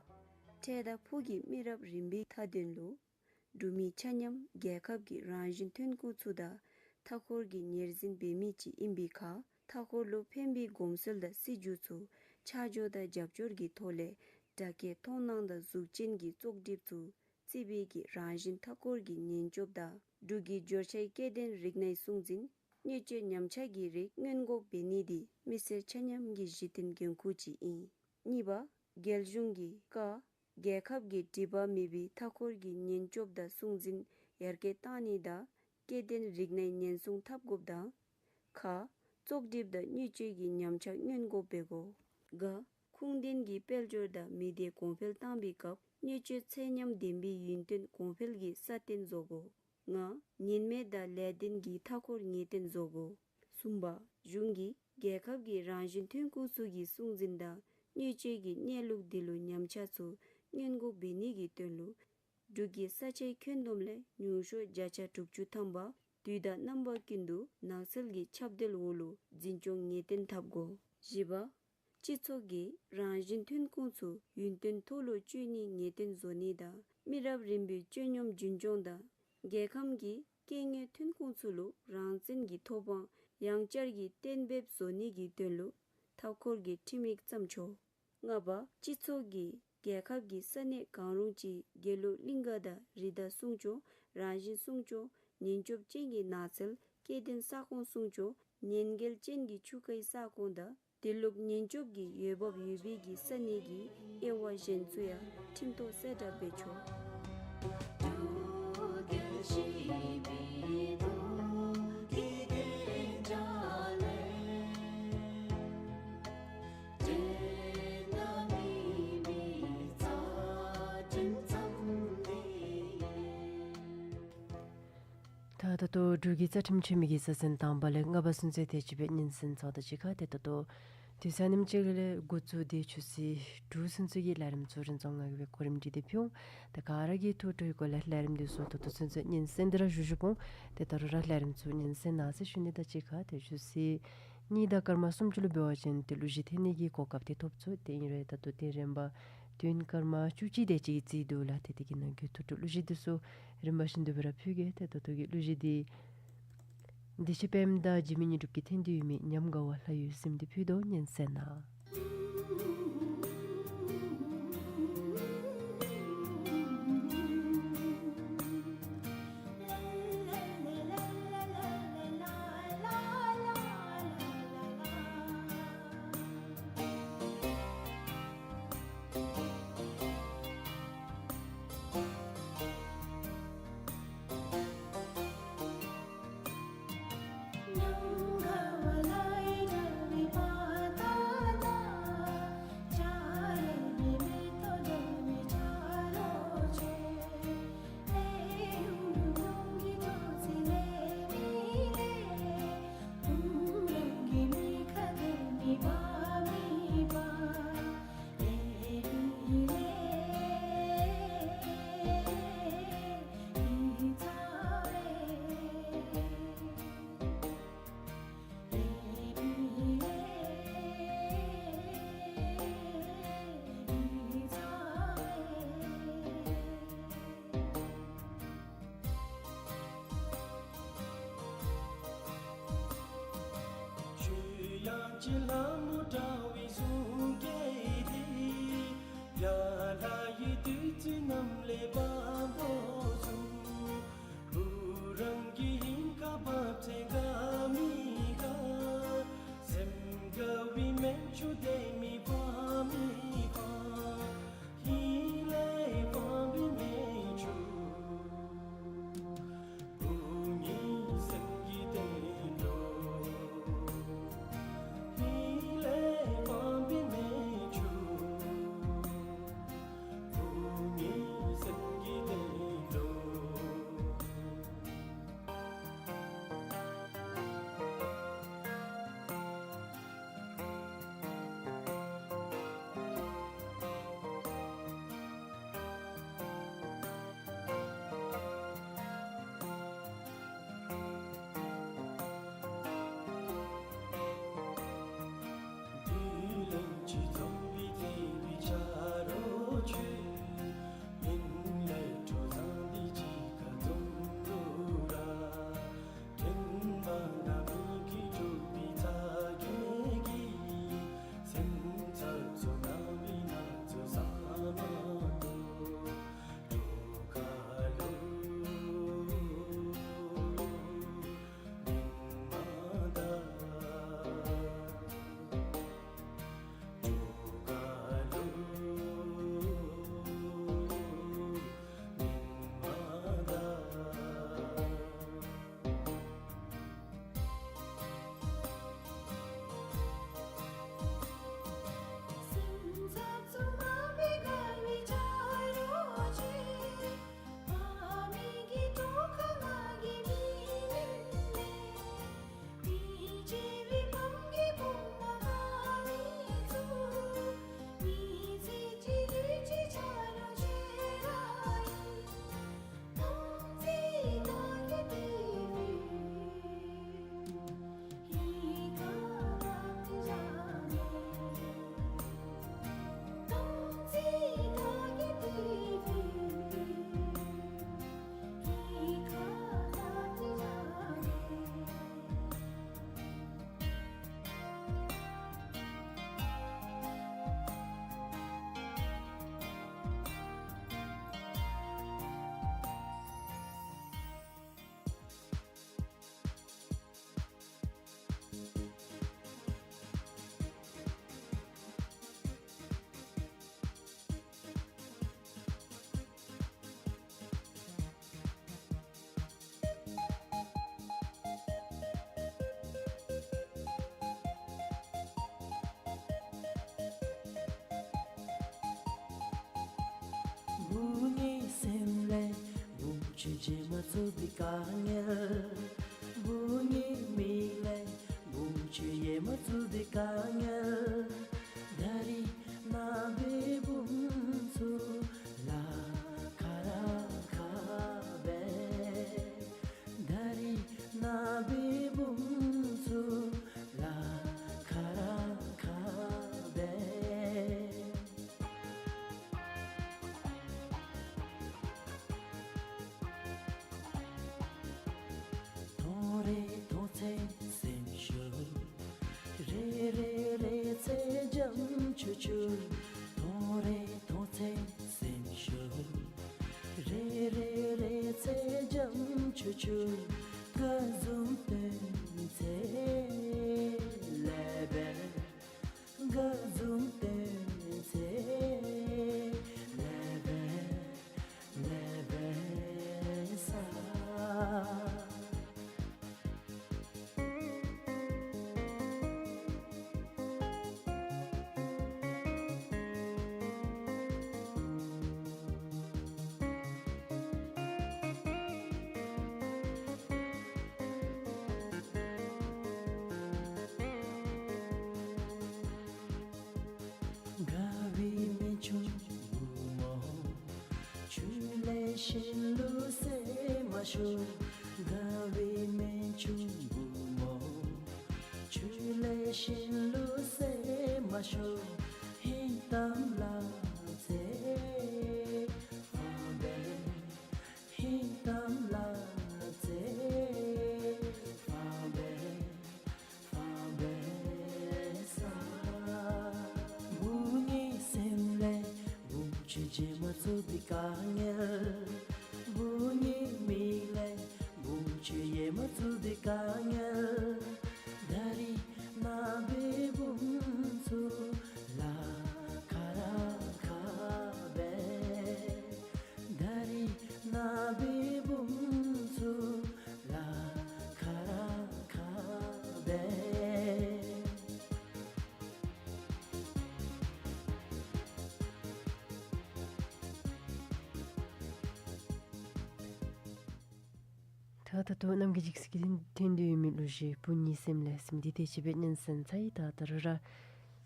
འཕྲལ་དང་ཕུགས་ཀྱི་མི་རབས་རིམ་པའི་མཐའ་དོན་ལུ་འབྲུག་མི་ཆ་མཉམ་རྒྱལ་ཁབ་ཀྱི་རང་བཞིན་ཐོན་ཁུངས་ཚུ་དང་མཐའ་འཁོར་གྱི་ཉེར་འཛིན་འབད་མི་ཅིག་ཨིན་པའི་ཁར་མཐའ་འཁོར་ལུ་ཕན་པའི་གོམས་སྲོལ་དང་སྲིད་བྱུས་ཚུ་ཆ་འཇོག་དང་རྒྱབ་སྐྱོར་གྱི་ཐོག་ལས་སྒྲ་སྐད་མཐོང་སྣང་དང་གཟུགས་ཅན་གྱི་བཙོག་གྲིབ་ཚུ་རྩིས་པའི་གི་རང་བཞིན་མཐའ་འཁོར་གྱི་ཉེན་སྐྱོབ་དང་འབྲུག་གི་འབྱོར་ཆའི་སྐྱེ་ལྡན་རིགས་སྣའི་སྲུང་འཛིན་བརྙས་བཅོས་ཉམས་ཆག་གི་རིགས་སྔོན་འགོག་འབད་ནི་དེ་མི་སེར་ཆ་མཉམ་གྱི་གཞི་རྟེན་འགན་ཁུར་ཅིག་ཨིན། གཉིས་པ། རྒྱལ་གཞུང་གིས་ཀ། རྒྱལ་ཁབ་ཀྱི་སྒྲིབ་པ་མེད་པའི་མཐའ་འཁོར་གྱི་ཉེན་སྐྱོབ་དང་སྲུང་འཛིན་ཡར་རྒྱས་བཏང་ནི་དང་སྐྱེ་ལྡན་རིགས་སྣའི་ཉེན་སྲུང་འཐབ་དགོཔ་དང་། ཁ། བཙོག་གྲིབ་དང་བརྙས་བཅོས་ཀྱི་ཉམས་ཆག་སྔོན་འགོག་འབད་དགོ། ག། ཁུངས་ལྡན་གྱི་དཔལ་འབྱོར་དང་མི་སྡེ་གོང་འཕེལ་བཏང་པའི་སྐབས་བརྙས་བཅོས་ཚད་མཉམ་ལྡན་པའི་ཡུན་བརྟན་གོང་འཕེལ་གྱི་སྲ་བརྟན་བཟོ་དགོ། ལྔ། ཉེན་མེད་དང་ལས་བརྟན་གྱི་མཐའ་འཁོར་ངེས་གཏན་བཟོ་དགོ། གསུམ་པ། གཞུང་གིས་རྒྱལ་ཁབ་ཀྱི་རང་བཞིན་ཐོན་ཁུངས་ཚུ་གི་སྲུང་འཛིན་དང་བརྙས་བཅོས་ཀྱི་གནས་ལུགས་འདི་ལུ་ཉམས་ཆག་ཚུ་སྔོན་འགོག་འབད་ནི་གི་དོན་ལུ་འབྲུག་གི་ས་ཆའི་ཁྱོན་བསྡོམས་ལས་ཉུང་ཤོས་བརྒྱ་ཆ་དྲུག་ཅུ་ཐམ་པ་དུས་དང་རྣམ་པ་ཀུན་ཏུ་ནགས་ཚལ་གྱི་ཁྱབ་གདལ་འོག་ལུ་འཛིན་སྐྱོང་ངེས་གཏན་འཐབ་དགོ། བཞི་པ། སྤྱི་ཚོགས་ཀྱི་རང་བཞིན་ཐོན་ཁུངས་ཚུ་ཡུན་བརྟན་ཐོག་ལུ་སྤྱོད་ནི་ངེས་གཏན་བཟོ་ནི་དང་མི་རབས་རིམ་པའི་སྤྱོད་སྙོམས་རྒྱུན་སྐྱོང་དང་རྒྱལ་ཁམས་ཀྱི་སྐྱེ་དངོས་ཐོན་ཁུངས་ཚུ་ལུ་རང་བཙན་གྱི་ཐོབ་དབང་ཡང་བསྐྱར་གྱི་གཏན་འབེབས་བཟོ་ནི་གི་དོན་ལུ་མཐའ་འཁོར་གྱི་ཁྲིམས་ཡིག་བརྩམ་ཆོག། ལྔ་པ། སྤྱི་ཚོགས་ཀྱིས་རྒྱལ་ཁབ་ཀྱི་ས་གནས་གང་རུང་ཅིག་དགེ་ལུགས་གླིང་ག་དང་རི་དྭགས་སྲུང་སྐྱོབ་རང་བཞིན་སྲུང་སྐྱོབ་ཉེན་སྐྱོབ་ཅན་གྱི་ནགས་ཚལ་སྐྱེ་ལྡན་ས་ཁོངས་སྲུང་སྐྱོབ་ཉེན་འགེལ་ཅན་གྱི་ཆུ་ཁའི་ས་ཁོངས་དང་དེ་ལུགས་ཉེན་སྐྱོབ་ཀྱི་འོས་འབབ་ཡོད་པའི་གི་ས་གནས་ཀྱི་དབྱེ་བ་གཞན་ཚུ་ཡང་ཁྲིམས་ཐོག་གསལ་བསྒྲགས་འབད་ཆོག། ད་ད་ལྟོ་འབྲུག་གི་རྩ་ཁྲིམས་ཆེན་མོའི་གི་རྩ་ཚན་དང་པ་ལས་ལྔ་པ་ཚུན་ཚོད་དེ་ཅིག་སྦེ་ཉན་གསན་ཚརཝ་ད་གཅིག་ཁར་ཏེ་ད་ལྟོ་དུས་ཚོད་ཉིནམ་གཅིག་ལས་འགོ་བཙུགས་ཏེ་ཆུ་ཚོད་དྲུག་ཚུན་ཚོད་ཀྱི་ལས་རིམ་ཚུ་རིན་ཚང་ང་གིས་སྦེ་གོ་རིམ་སྒྲིག་སྟེ་ཕུལ་འོང་། ད་ག་ར་གིས་ཐུགས་སྤྲོ་བའི་སྒོ་ལས་ལས་རིམ་འདི་ཚུ་ད་ལྟོ་ཚུན་ཚོད་ཉན་གསན་ཏེ་ར་བཞུགས་བཞུགསཔ་འོང་། ཏེ་ད་རུང་ར་ལས་རིམ་ཚུ་ཉན་གསན་གནང་ཟེར་ཞུ་ནི་དང་གཅིག་ཁར་ཏེ་ཆུ་ཚོད་གཉིས་དང་སྐར་མ་སུམ་ཅུ་ལུ་འབད་བ་ཅིན་ཏེ་གླུ་གཞས་འཐེན་ནི་གི་གོ་སྐབས་འདི་ཐོབ་ཚུགས། དེ་ཨིན་རུང་ད་ལྟོ་ཏེ་རིམ་པ་དུས་ཡུན་སྐར་མ་བཅུ་གཅིག་དེ་ཅིག་གི་རྩིས་འདུག་ལགས། ཏེ་དེ་གི་ནང་འཁོད་ཐུགས་སྤྲོ་གླུ་གཞས་འདི་ཚུ་རིམ་པ་བཞིན་དུ་སྦེ་ར་ཕུལ་གེ། ཏེ་ད་ལྟོ་གི་གླུ་གཞས་འདི་བདེ་ཆེན་པདྨ་དང་འཇིགས་མེད་དངོས་གྲུབ་ཀྱིས་འཐེན་ཏེ་ཡོད་མི་ཉམས་དགའ་བ་ལྷ་ཡུལ་ཟེར་མི་འདི་ཕུལ་དོ། ཉན་གསན་གནང་། གསུང་གི་དེ། ཡ་ལྷ་ཡི་བདུད་རྩི་རྣམས་ལས་དཔའ་བོ་གསུམ། འུ་རང་གི་ཧིང་ཁ་བབས་ཚེ་དགའ་མི་དགའ། སེམས་དགའ་བའི་སྨན་ཆུ་དེ་མི་ཕམ་མི་ཕམ། ཧིང་ལས་ཕམ་པའི་སྨན་ཆུ། བུ་ངེའི་སེམས་ཀྱི་དོན་དུ། ཧིང་ལས་ཕམ་པའི་སྨན་ཆུ། བུ་ངེའི་སེམས་ཀྱི་དོན་དུ། བདུད་ལན་གཅིག་འཛོམས་པའི་དེ་བའི་ཆ་རོགས་ཁྱོད། སྨན་བླའི་ཁྲོ་ཚང་འདི་གཅིག་ཁར་འཛོམས་འགྲོ་ར། དྲན་པ་ན་མི་གི་གྲུབ་པའི་ཚ་གྱང་གིས། སེམས་འཚབ་ཚུབ་ན་མི་ན་ཚུབ་ས་མ་གཏོགས། གྲོགས་ཁ་ལུ་སྨན་མ་ད། གྲོགས་ཁ་ལུ་སྨན་མ་ད། སེམས་འཚབ་ཚུབ་མ་འབད་དགའ་བའི་ཆ་རོགས་ཁྱོད། ཕ་མའི་གི་གྲོགས་ཁ་ང་གིས་མི་ཉན་ལས། མི་བརྗེད་པའི་ཕམ་གྱི་བུམོ་ང་མི་ཚུགས། མི་ཚེ་གཅིག་ལུས་གཅིག་ཆ་རོགས་ཁྱོད་ར་ཨིན། བུ་ངེའི་སེམས་ལས་བུམོ་ཁྱོད་བརྗེད་མ་ཚུགས་པའི་དཀའ་ངལ། བུ་ངེའི་མིག་ལས་བུམོ་ཁྱོད་ཡལ་མ་ཚུགས་པའི་དཀའ་ངལ། ད་རིས་ནངས་པའི་བུམོ་ཚུ་ལཱ་ཁ་ར་ཁ་འབད། ད་རིས་ནངས་པའི་བུམོ་ཚུ་ལཱ་ཁ་ར་ཁ་འབད། མཐོང་རེ་མཐོང་ཚེ་སེམས་སྐྱོ། རེ་རེ་རེ་ཚེ་འཇམ་ཅུག་ཅུ། མཐོང་རེ་མཐོང་ཚེ་སེམས་སྐྱོ། རེ་རེ་རེ་ཚེ་འཇམ་ཅུག་ཅུ། དགའ་བཟུམ་སྟོན་ཚེ་ལེགས་པས། དགའ་བཟུམ་སྟོན་ཚེ་ལེགས་པས། ལེགས་པས་ས། དགའ་བའི་སྨན་ཆུང་བུ་མོ། ཁྱོད་ལས་གཞན་ལུ་ཟེར་མ་ཤོར། དགའ་བའི་སྨན་ཆུང་བུ་མོ། ཁྱོད་ལས་གཞན་ལུ་ཟེར་མ་ཤོར། ཧིང་གཏམ་སླབ་ཚེ་ཕངས་པས། ཧིང་གཏམ་སླབ་ཚེ་ཕངས་པས། ཕངས་པས་ས། བྱེད་མ་ཚུགས་པའི་དཀའ་ངལ། བུ་གཉིས་མི་ལས་བུ་ཆུ་ཡེ་མ་ཚུགས་པའི་དཀའ་ངལ། ད་རིས་ནངས་པའི་བུམོ་ཚུ་ལཱ་ཁག་ར་ཁག་སྦེ། ད་རིས་ནངས་པའི་བུམོ་ཚུ་ལཱ་ཁག་ར་ཁག་སྦེ། ད་ད་ལྟོ་རྣམ་རྒྱལ་འཇིགས་སེང་གིས་འཐེན་ཏེ་ཡོད་མི་གླུ་གཞས་བུ་གཉིས་སེམས་ལས་ཟེར་མི་འདི་དེ་ཅིག་སྦེ་སྙན་གསན་ཚར་ཡི། ད་ད་རུང་ར་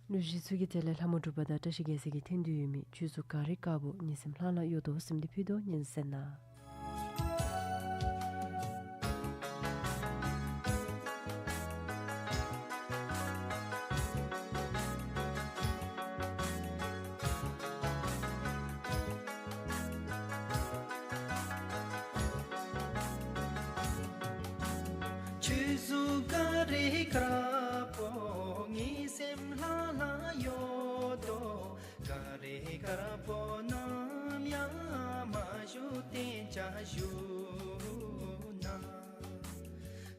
གླུ་གཞས་ཚུ་གི་གྲས་ལས་ལྷ་མོ་འབྲུག་པ་དང་བཀྲ་ཤིས་རྒྱལ་མཚན་གྱིས་འཐེན་ཏེ་ཡོད་མི་ཆོས་གཟུགས་གངས་རི་དཀར་པོ་གཉིད་སེམས་ལྷང་ལྷང་གཡོ་དོ་ཟེར་མི་འདི་ཕུལ་དོ། སྙན་གསན་གནང་། ཆོས་གཟུགས་གངས་རི་དཀར་པོ་གཉིད་སེམས་ལྷང་ལྷང་གཡོ་དོ། གངས་རི་དཀར་པོ་ནམ་ཡང་མ་བཞུགས་གཏན་འཇགས་བཞུགས་གནང་།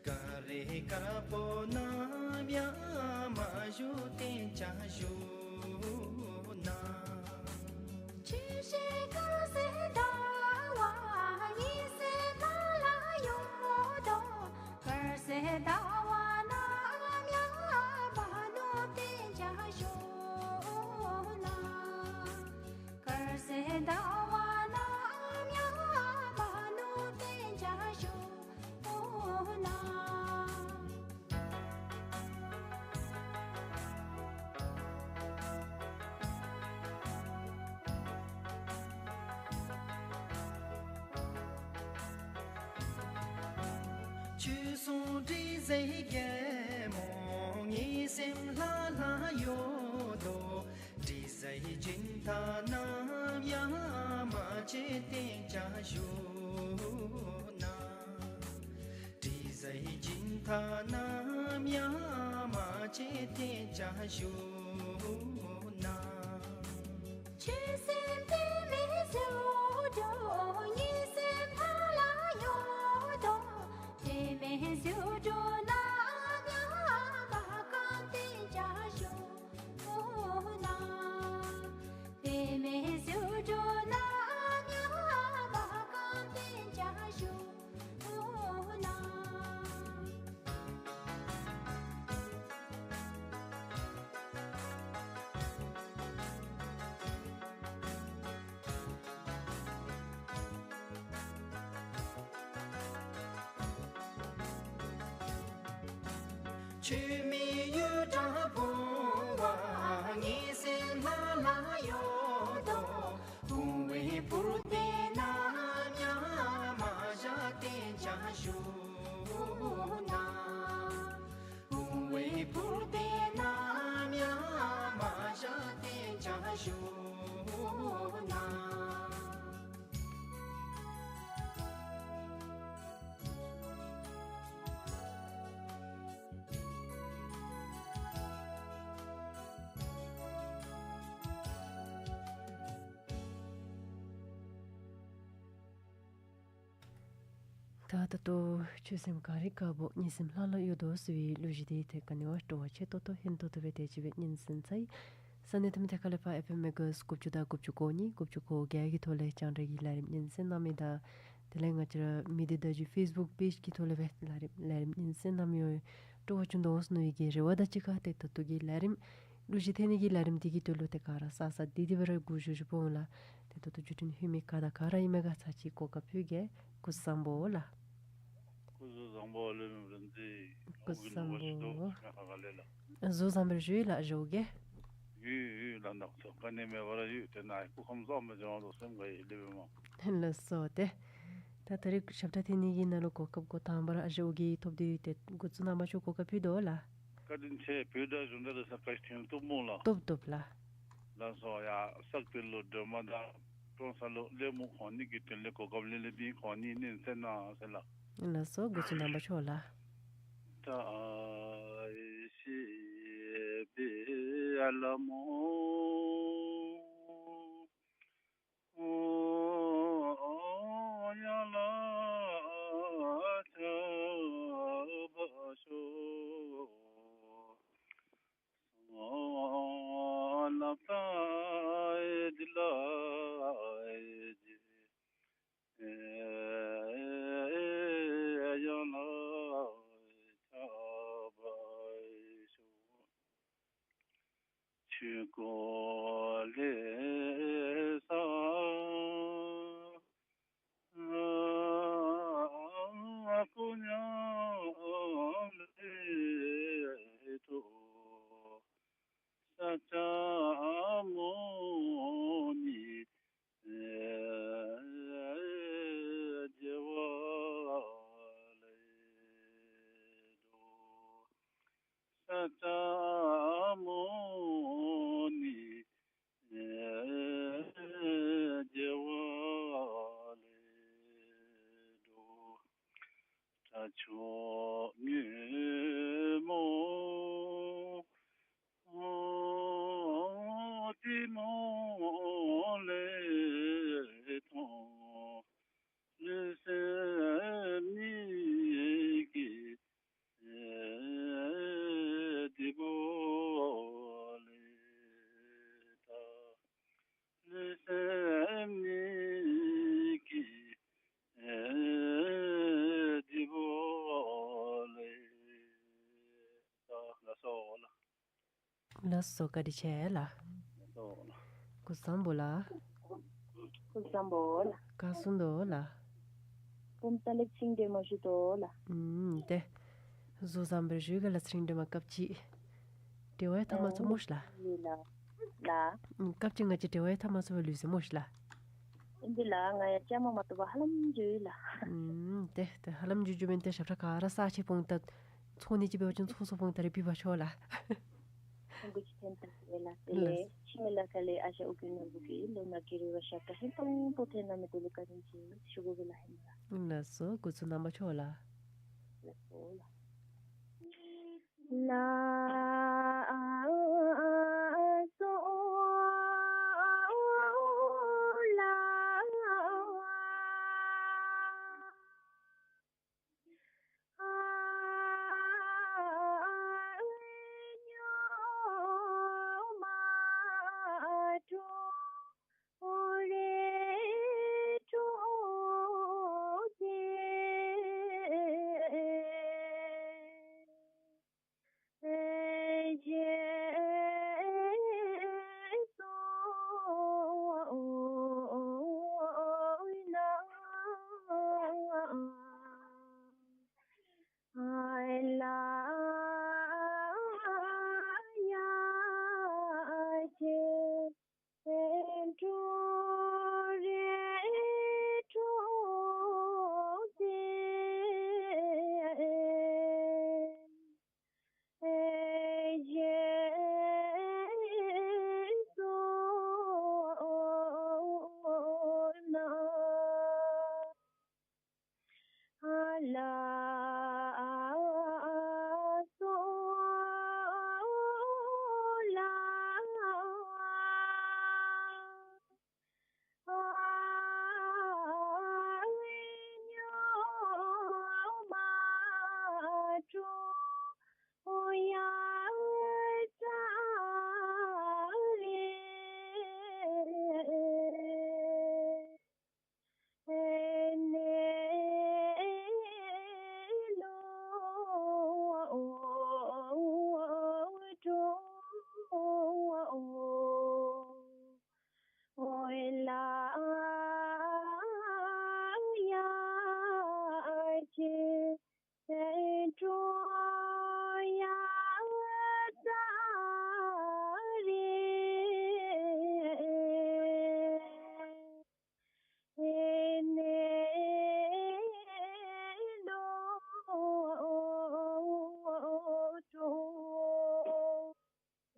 གངས་རི་དཀར་པོ་ནམ་ཡང་མ་བཞུགས་གཏན་འཇགས་བཞུགས་གནང་། ཆོས་གཟུགས་དཀར་སེར་ཟླ་བ་གཉིད་སེམས་ལྷང་ལྷང་གཡོ་དོ། དཀར་སེར་ཟླ་བ་ནམ་ཡང་མ་ནུབ་གཏན་འཇགས་བཞུགས་གནང་། དཀར་སེར་ཟླ་བ་ནམ་ཡང་མ་ནུབ་གཏན་འཇགས་བཞུགས་གནང་། ཆོས་གཟུགས་དྲི་ཟའི་རྒྱལ་མོ་གཉིད་སེམས་ལྷང་ལྷང་གཡོ་དོ། དྲི་ཟའི་སྦྱིན་བདག་ནམ་ཡང་མ་བརྗེད་གཏན་འཇགས་བཞུགས་གནང་། དྲི་ཟའི་སྦྱིན་བདག་ནམ་ཡང་མ་བརྗེད་གཏན་འཇགས་བཞུགས་གནང་། ཆོས་སེམས་དྲི་མེད་ཟེའུ་འབྲུ་གཉིད་སེམས་ལྷང་ལྷང་གཡོ་དོ། དྲི་མེད་ཟེའུ་འབྲུ་ནམ་ཡང་མ་སྐམ་གཏན་འཇགས་བཞུགས་གནང་། དྲི་མེད་ཟེའུ་འབྲུ་ནམ་ཡང་མ་སྐམ་གཏན་འཇགས་བཞུགས་གནང་། ཆོས་མེད་ཡུལ་དགྲ་བུང་བ་གཉིད་སེམས་ལྷང་ལྷང་གཡོ་དོ། བུང་བའི་བུ་སྡེ་ནམ་ཡང་མ་བཞག་གཏན་འཇགས་བཞུགས་གནང་། བུང་བའི་བུ་སྡེ་ནམ་ཡང་མ་བཞག་གཏན་འཇགས་བཞུགས་གནང་། ད་ད་ལྟོ་ཆོས་སེམས་གངས་རི་དཀར་པོ་གཉིད་སེམས་ལྷང་ལྷང་གཡོ་དོ་ཟེར་བའི་གླུ་གཞས་འདི་ཏེ་ག་ནི་བ་སྤྲོ་བ་ཆེ་ཏོག་ཏོ་ཧན་ཏོང་ཏོ་སྦེ་དེ་ཅིག་སྦེ་སྙན་གསན་ཚར་ཡི། ས་གནས་ཐོན་མི་ཐད་ཀར་ལས་ཕར་ཨེཕ་ཨེམ་མེ་གྷ་ཧརྟཛ་དགུ་བཅུ་དང་དགུ་བཅུ་གོ་གཉིས་དགུ་བཅུ་གོ་བརྒྱད་ཀྱི་ཐོག་ལས་རྒྱང་བསྒྲགས་ཀྱི་ལས་རིམ་སྙན་གསན་གནང་མི་དང་དེ་ལས་ང་བཅས་ར་མི་སྡེ་བརྡ་བརྒྱུད་ཕེསི་བུཀ་པེཇ་གི་ཐོག་ལས་སྦེ་ལས་རིམ་ལས་རིམ་སྙན་གསན་གནང་མི་ཡོད་སྤྲོ་བ་བྱུང་དོ་ཟེར་མནོ་བའི་གི་རེ་བ་དང་གཅིག་ཁར་ཏེ་ད་ལྟོ་གི་ལས་རིམ་གླུ་གཞས་འཐེན་ནི་གི་ལས་རིམ་འདི་གི་དོན་ལུ་ཏེ་ག་ར་ས་ས་འདི་འདི་སྦེ་ར་སྒུག་བཞུགས་བཞུགསཔ་འོང་ལགས། ཏེ་ད་ལྟོ་བརྒྱུད་འཕྲིན་ལྷོད་མི་ག་དང་ག་ར་ཨིན་མས་ག་ཚར་ཅིག་གོ་སྐབས་ཕུལ་གེ། སྐུ་གཟུགས་བཟང་པོ་ལགས། སྐུ་གཟུགས་བཟང་པོ་ལགས། ལྷོད་མི་རིན་འཛིན། སྐུ་གཟུགས་བཟང་པོ། ཨོ་གི་ནུ་བ་ཞུ་དོ་ཞུ་ཁ་ག་ལས་ལགས། གཟུགས་བཟང་པོ་ཞུ་ཡི་ལགས་ཞུ་གེ། ཡོད་ཡོད་ལགས། ནག་ཚོ་ག་ནི་མེད་པར་ཡོད། དེ་ན་སྐུ་ཁམས་བཟང་པོ་བྱུང་བ་ལུ་སེམས་དགའ་ཡི་ལེགས་པས་མ། ལགས་སོ་ཏེ། ད་ད་རིས་ཞབས་ཁྲ་འཐེན་ནི་གི་ནང་ལུ་གོ་སྐབས་གོ་དང་པ་ར་ཨ་ཞེ་ཨོ་རྒྱན་ཐོབ་སྟེ་ཏེ་འགོ་བཙུགས་གནང་པ་ཚུ་གོ་སྐབས་ཕུལ་དོ་ལགས། བཀའ་དྲིན་ཆེ། བོད་དང་གཞུང་དང་རེ་ས་བཀའ་ཐུན་བཏུབ་སྨོ་ལགས། བཏུབ་བཏུབ་ལགས། ལགས་སོ་ཡ། སག་པེ་ལུ་སྒྲོལ་མ་དང་ཀྲོང་གསར་ལུ་གླེང་མོ་གོ་ནི་གི་དོན་ལས་གོ་སྐབས་ལེན་ལེན་པའི་གོ་ནི་ནི་ཟེར་ན་ཟེར་ལགས། ལགས་སོ་འགོ་བཙུགས་གནང་པ་ཚུ་ལགས། བཀྲ་ཤིས་པའི་ལྷ་མོ། ཆོས་ཉོན་མོངས་གཏི་མུག་ལས་ཐར། ལུས་སེམས་གཉིས་ཀྱི་སྡིག་པ་ལས་ཐར། ལུས་སེམས་གཉིས་ཀྱི་སྡིག་པ་ལས་ཐར། ལགས་སོ་ལགས། ལགས་སོ། བཀའ་དྲིན་ཆེ་ལགས། ལགས་སོ་ལགས། སྐུ་གཟུགས་བཟང་པོ་ལགས། སྐུ་གཟུགས་བཟང་པོ་ལགས། ག་སོང་དོ་ལགས། བུམ་ཐང་ལས་ཚེ་རིང་སྒྲོལ་མ་ཞུ་དོ་ལགས། ཨུམ། ཏེ་གཟུགས་བཟང་པོ་ཞུ་ག་ལགས། ཚེ་རིང་སྒྲོལ་མ་སྐབས་ཅིག་འབྲེལ་བ་ཡང་འཐབ་མ་ཚུགས་སྨོ་ཤིག་ལགས། ཨིན་ལགས། ལགས། ཨུམ། སྐབས་ཅིག་ང་བཅས་འབྲེལ་བ་ཡང་འཐབ་མ་ཚུགས་པར་ལུས་སོ་སྨོ་ཤིག་ལགས། ཨིན་ཏེ་ལགས། ང་ཡང་བཅའ་མར་མ་གཏོགས་པར་ཧ་ལམ་འགྱོ་ཡི་ལགས། ཨུམ། ཏེ་ཏེ་ཧ་ལམ་འགྱོ་འགྱོ་མེན་ཏེ་ཞབས་ཁྲ་ག་ར་ས་ཆེ་སྤུངས་ད་ཚོགས་ནི་ཅིག་འབད་བ་ཅིན་ཚོགས་སུ་སྤུངས་ད་རེ་ཕུལ་བར་ཤོག་ལགས། ཐུགས་རྗེ་ཆེ་ཐུགས་རྗེ་ཆེ་ལགས། དེ་ལས་ལགས། འཆི་མེད་ལ་ཁ་ལས་ཨ་ཞང་ཨོ་རྒྱན་ནོར་བུ་གིས་ལོ་ན་རྒས་རོ་བ་ཞབས་ཁྲ་ཧན་ཏོང་ཏོ་འཐེན་གནང་མི་དེ་ལུ་བཀའ་དྲིན་ཆེ་ཞུ་དགོ་པས་ལགས། ཧེ་མ་ལགས། ལགས་སོ། སྐུ་གཟུགས་རྣམ་པ་ཚོ་ལགས། ལགས་སོ་ལགས།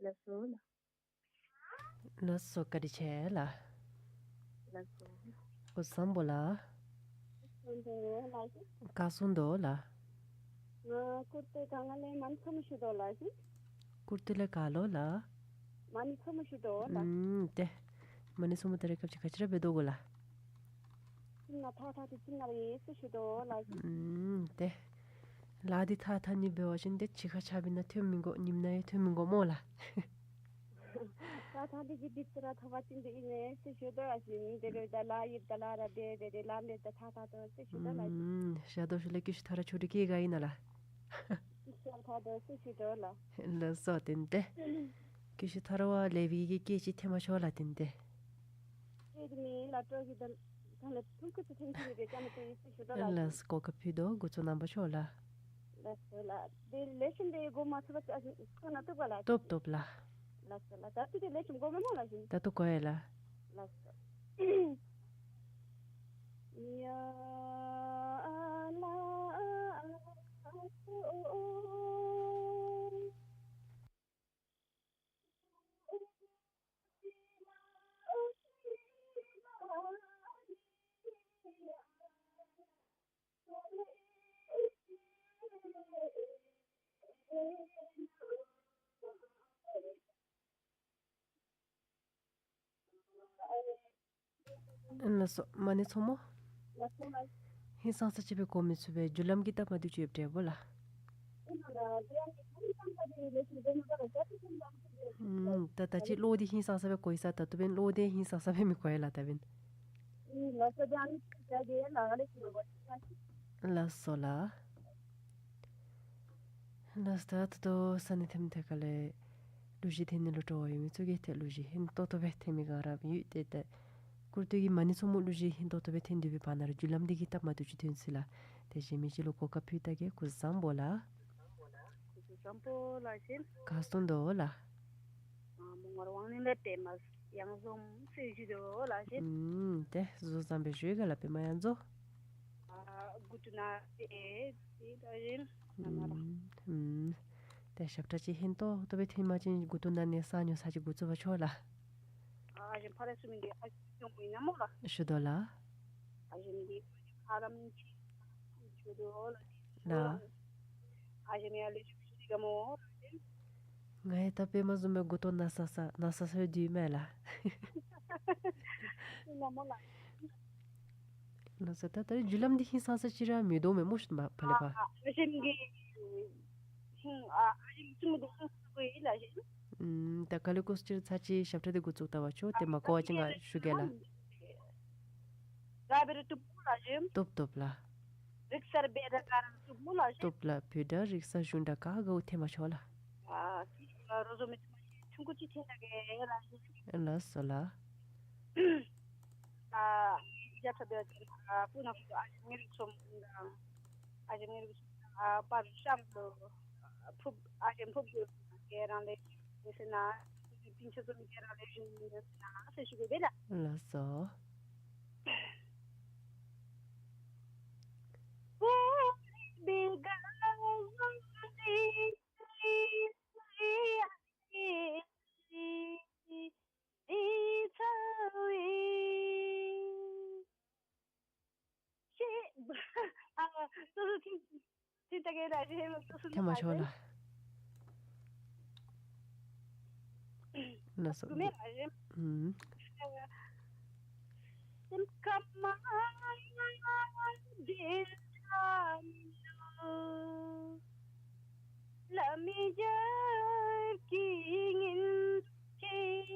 ལགས་སོ་ལགས། ལགས་སོ། བཀའ་དྲིན་ཆེ་ལགས། ལགས་སོ། སྐུ་གཟུགས་བཟང་པོ་ལགས། བཟང་པོ་ལགས། ག་སོང་དོ་ལགས། ང་ཀུར་ཏེ་ག་ང་ལས་མ་ཎི་ཚང་མ་ཞུ་དོ་ལགས། ཀུར་ཏེ་ལས་ག་ལོ་ལགས། མ་ཎི་ཚང་མ་ཞུ་དོ་ལགས། ཨུམ། ཏེ་མ་ཎི་ཚང་མ་ད་རེས་སྐབས་ཅིག་ག་ཅི་ར་འབད་དོ་གོ་ལགས། ཅིག་ང་ཐགས་ཐག་ཏེ་ཅིག་ང་ར་ཡེ་སེ་ཞུ་དོ་ལགས། ཨུམ། ཏེ་ལཱ་འདི་ཐགས་ཐག་ནི་འབད་བ་ཅིན་ཏེ་ཕྱི་ཁར་ཆ་འབད་ན་ཐོན་མི་དགོ། ཉིནམ་ནང་ཡང་ཐོན་མི་དགོ་སྨོ་ལགས། ཐགས་ཐག་ཏེ་གི་འདི་ཚུ་ར་ཐགས་པ་ཅིན་འདི་ཨིན་ནི་ཟེར་ཞུ་དོ་ལགས་ཞུ་ནི། དེ་རུ་ད་ལཱ་ཡོདཔ་ད་ལཱ་ར་འབད་འབད་དེ་ལཱ་མེདཔ་ད་ཐགས་ཐག་དོ་ཟེར་ཞུ་དོ་ལགས། ཨུམ། ཞུ་དོ་ཞུ་ལགས། ཀི་ཤུ་ཐ་ར་ཆུ་དྲི་ཀེ་ག་ཨིན་ན་ལགས། ཀི་ཤུ་ཐ་དོ་ཟེར་ཞུ་དོ་ལགས། ལགས་སོ། ཏེ་ཏེ་ཀི་ཤུ་ཐ་ར་བ་ལེ་བི་གི་ཀེ་ཅིག་ཐེ་མ་ཆོ་ལགས། ཏེ་ཏེ་ཀེ་ཏེ་མེ་ལགས། ཏོ་གི་ད་ད་ལ་ཐུང་ཀུ་ཅིག་ཐེང་ཅིག་རེ་ཅ་མ་ཏེ་ཟེར་ཞུ་དོ་ལགས། ལགས་སོ། གོ་སྐབས་ཕུལ་དོ་འགོ་གཙོ་རྣམ་པ་ཚོ་ལགས། ལགས་སོ་ལགས། དེ་ལེགས་ཤོམ་དེ་གོ་མ་ཚུགས་པ་ཅིན་ཁོ་ན་བཏུབ་ག་ལགས། བཏུབ་བཏུབ་ལགས། ལགས་སོ་ལགས། ད་ཏེ་དེ་ལེགས་ཤོམ་གོ་མས་སྨོ་ལགས་ཞུ་ནི། ད་ལྟོ་གོ་ཡི་ལགས། ལགས་སོ། ཡ་ལགས་སོ། ལགས་སོ། མ་ཎི་མཚོ་མོ། ཧིང་སངས་ས་ཅིག་སྦེ་གོ་མི་ཚུགས་པས། རྒྱུ་ལམ་གྱི་སྟབས་མ་བདེཝ་ཅིག་ཡོདཔ་འདྲས་པ་ལགས། ཨུམ། ད་ད་ཅི་གློག་འདི་ཧིང་སངས་ས་སྦེ་གོ་ཡི་ས། ད་ལྟོ་འབདན་གློག་འདི་ཧིང་སངས་ས་སྦེ་མི་གོ་ཡ་ལགས་ད་འབདན། ལགས་སོ་ལགས། ལགས་སོ། ད་ད་ལྟོ་ས་གནས་ཐེམ་ཐེ་ཁ་ལས་གླུ་གཞས་འཐེན་ནི་ལུ་སྤྲོ་བ་ཡོད་མི་ཚུ་གིས་ཏེ་གླུ་གཞས་ཧིང་ཏོག་ཏོ་སྦེ་འཐེན་མི་ག་ར་ཡོད། ཏེ་ད་སྐུར་སྟོད་ཀྱི་མ་ཎི་མཚོ་མོ་གླུ་གཞས་ཧིང་ཏོག་ཏོ་སྦེ་འཐེན་སྡོད་པའི་བར་ན་ར་རྒྱུ་ལམ་འདི་གི་སྟབས་མ་བདེཝ་ཅིག་ཐོན་ཅི་ལགས། ཏེ་གཞན་མི་ཅིག་ལུ་གོ་སྐབས་ཕུལ་ད་གེ། སྐུ་གཟུགས་བཟང་པོ་ལགས། སྐུ་གཟུགས་བཟང་པོ་ལགས་ཞུ། ག་སོང་དོ་ལགས། ཨ་མོ་ངར་ཝང་ནི་ལས་པདྨ་གཡང་འཛོམས་ཟེར་ཞུ་དོ་ལགས་ཞུ། ཨུམ། ཏེ་གཟུགས་བཟང་པོ་ཞུ་ག་ལགས་པདྨ་གཡང་འཛོམས། ཨ་མགུ་ཏོ་ན་ཏེ་ཏེ་ད་ཞིམ་ན་ན་ལགས། ཨུམ། ཨུམ། ཏེ་ཞབས་ཁྲ་ཅིག་ཧིང་ཏོག་ཏོ་སྦེ་འཐེན་པ་ཅིན་མགུ་ཏོ་ན་ནི་ས་ཉོ་ས་ཅིག་འགོ་བཙུགས་པ་ཆོག་ལགས། ཨ་ཞིམ་ཕ་རེ་སུ་མི་འདི་ཨ་ཞིམ་ཡོང་མི་ན་མོ་ལགས། ཞུ་དོ་ལགས། ཨ་ཞིམ་འདི་ཁ་རམ་ཅིག་ཞུ་དོ་ལགས། ལགས། ཨ་ཞིམ་ཡ་ལེ་ཞུ་ཞུ་དི་ག་མོ། ང་ཡང་ད་པདྨ་བཟུམ་སྦེ་མགུ་ཏོ་ན་ས་ས་ན་ས་ས་སྡོད་མས་ལགས། ན་མོ་ལགས། ལགས་སོ། ད་ད་རིས་རྒྱུ་ལམ་འདི་ཧིང་སངས་ས་ཅིག་ར་མིན་འདུག་མས་སྨོ་ཤི་མ་ཕར་ལས་ཕར། ཨ་ཨ་ཞིམ་གྱི་ཧིང་ཨ་ཨ་ཞིམ་ཅིག་མི་འདུག་ཟེར་གོ་ཡི་ལགས་ཞིམ། ཨུམ། ད་ག་ལེ་སྐུ་ཅིག་ཚར་ཅིག་ཞབས་ཁྲ་འདི་འགོ་བཙུགས་ད་བ་ཆོག། ཏེ་མ་གོ་བ་ཅིན་ང་ཞུ་གེ་ལགས། ར་བེ་རེ་བཏུབ་ལགས་ཞིམ། བཏུབ་བཏུབ་ལགས། རིག་གསར་བེ་ར་ག་ར་བཏུབ་ལགས་ཞིམ། བཏུབ་ལགས། བོད་སྒྲ་རིག་གསར་གཞུང་སྒྲ་ག་ག་འཐེན་པ་ཆོག་ལགས། ཨ་ཅིག་རོ་བཟོ་མི་ཐུང་ཀུ་ཅིག་འཐེན་ད་གེ་ལགས་ཞིམ། ལགས་སོ་ལགས། ཨ་རྒྱ་ཚ་བེ་ཨ་སྤུ་ན་ཁུ་ཨ་ཞིམ་ངེ་རིག་ཚོམ་ཨ་ཞིམ་ངེ་རིག་ཚོམ་ཨ་པར་ཤམ་ལུ་ཨ་ཕུབ་ཨ་ཞིམ་ཕུབ་གེ་རང་ལས་ཟེར་ན་པིན་ཆ་བཟོ་མི་གེ་རང་ལས་ཞིམ་ཟེར་ན་ཟེར་ཞུ་གེ་ལགས། ལགས་སོ། ཨ་སོ་སོ་ཐིག་ཐིག་ད་གེ་ད་ཞེས་སོ་སོ་ཐེ་མ་ཆོག་ལགས། ལགས་སོ། ཨུམ། སེམས་ཁ་མ་འདི་ལ་མི་འཇིགས་ཀྱི་ཉིན་ཅིག་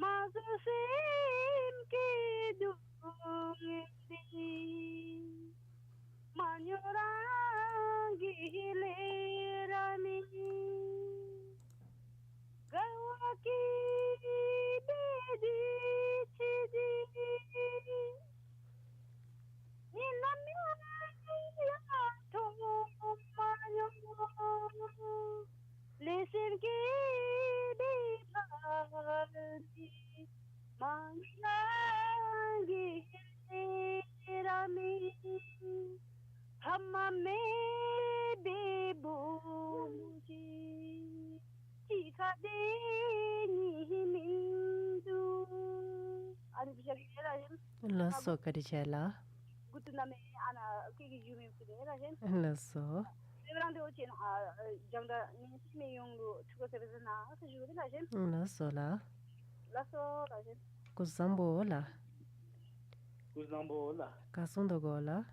མ་བཟོད་སེམས་ཀྱི་སྡུག་བསྔལ་འདི། མ་ཉོན་རང་གི་ལས་ར་མེད། དགའ་བ་སྐྱིད་པའི་དུས་ཚོད་འདི། ཉིན་ནམ་ཡང་ཡང་ཐོབ་མ་མྱོང་། ལེགས་སེམས་བསྐྱེད་པའི་ཕ་ནི་མ་ཡིན་ནང་གི་ལས་ར་མེད། ཕ་མ་མེད་པའི་བུ་མོ་ཅིག་གཅིག་ཁར་སྡོད་ནི་མིན་འདུག། ཨ་ནི་བི་ཤ་གི་ལས་ར་ཡིན། ལགས་སོ། བཀའ་དྲིན་ཆེ་ལགས། མགུ་ཏོ་ན་མེད་ཨ་ན་སྐད་ཀྱི་ཡུལ་མི་བུ་ལས་ར་ཡིན། ལགས་སོ། རེ་བ་རང་དེ་འོ་ཅེ་ན་ཨ་རྒྱང་བསྒྲགས་ཉན་སེམས་མི་ཡོངས་ལུ་ཐུགས་ཁར་ཟེར་བ་ཟེར་ན་ཨ་ས་ཞུ་གི་ལགས་ཞེན། ལགས་སོ་ལགས། ལགས་སོ་ལགས་ཞེན། སྐུ་གཟུགས་བཟང་པོ་ལགས། སྐུ་གཟུགས་བཟང་པོ་ལགས། ག་སོང་དོ་གོ་ལགས།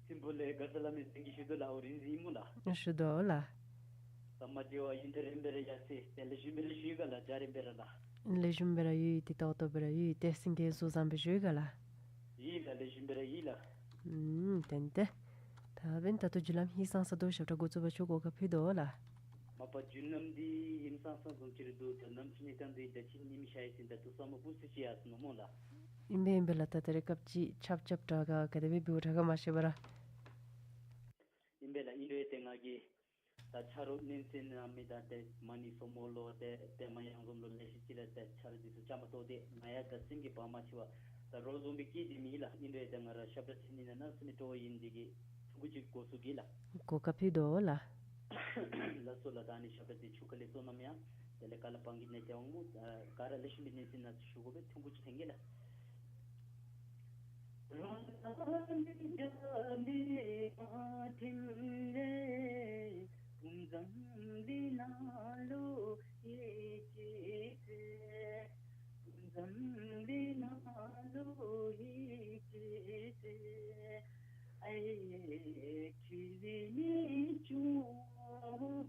སྲིན་པོ་ལས་དགའ་ས་ལ་མི་སེང་གེ་ཞུ་དོ་ལགས། འོ་རིན་ཟི་ཨིན་སྨོ་ལགས། ཞུ་དོ་ལགས། ས་མ་བདེ་བ་ཡིན་ཏེ་རིམ་པས་ར་ཡ་སེ་ཏེ་ལེགས་ཤོམ་སྦེ་ར་ཞུ་ག་ལགས། རྒྱ་རིམ་པས་ར་ལགས། ལེགས་ཤོམ་སྦེ་ར་ཡོད། ཏེ་ཏོག་ཏོ་སྦེ་ར་ཡོད། ཏེ་སེང་གེ་གཟུགས་བཟང་པོ་ཞུ་ག་ལགས། ཡོད་ལགས། ལེགས་ཤོམ་སྦེ་ར་ཡོད་ལགས། ཨུམ་ཏན་ཏན། ད་འབདན་ད་ལྟོ་རྒྱུ་ལམ་ཧིང་སངས་ས་དོ་ཞབས་ཁྲ་འགོ་བཙུགས་པ་ཆོག། གོ་སྐབས་ཕུལ་དོ་ལགས། མ་པ་རྒྱུ་ལམ་འདི་ཧིང་སངས་ས་བཟུམ་ཅིག་ར་འདུག། ད་ནམ་ཚུ་ནི་ད་འདི་ད་ཅི་ཉིམ་ཤར་ཡི་ཟེར་ད་ལྟོ་ས་མ་བུ་སུ་ཅིག་ཡར་སོང་ནུག་སྨོ་ལགས། ཨིན་པས་ཨིན་པས་ལགས། ད་ད་རེས་སྐབས་ཅིག་ཆབ་ཆབ་དྲག་ག་ག་དེ་སྦེ་འབདཝ་དྲག་ག་མ་ཤེས་པ་ར། ཨིན་པས་ལགས། ཨིན་རུང་ཏེ་ང་གིས་ད་ཆ་རོགས་ནན་སེན་ཨ་མི་དང་ཏེ་མ་ཎི་མཚོ་མོ་ལུ་ཏེ་པདྨ་གཡང་འཛོམས་ལུ་ལེ་ཤ་ཅིག་ལས་ཏེ་ཆ་རོགས་འདི་ཚུ་བཅའ་མར་གཏོགས་ཏེ་ང་ཡང་ད་སེམས་ཀྱི་བག་མ་ཆེ་བར་ད་རོགས་བཟུམ་སྦེ་སྐྱིད་དེ་མེད་ལགས། ཨིན་རུང་ཏེ་ང་ར་ཞབས་ཁྲ་འཐེན་ནི་ནང་ན་ཚུ་ནི་སྤྲོ་བ་ཡོད་ནི་འདི་གིས་ཐུང་ཀུ་ཅིག་གོ་ཚུགས་གེ་ལགས། གོ་སྐབས་ཕུལ་དོ་ལགས། ལགས་སོ་ལགས། ད་ནི་ཞབས་ཁྲ་འདི་ཆུ་ཁ་ལས་སོ་ནམ་ཡང་དེ་ལས་ག་ལ་བང་གི་ནས་ཏེ་འོང་སྨོ། ག་ར་ལེགས་ཤོམ་སྦེ་ནན་སེན་ནང་ཞུ་དགོ་པས། ཐུང་ཀུ་ཅིག་འཐེན་གེ་ལགས། ལུ་ཧེ་ཏེ་ཏེ། ཨའི་ཁྲི་མི་ཅུང་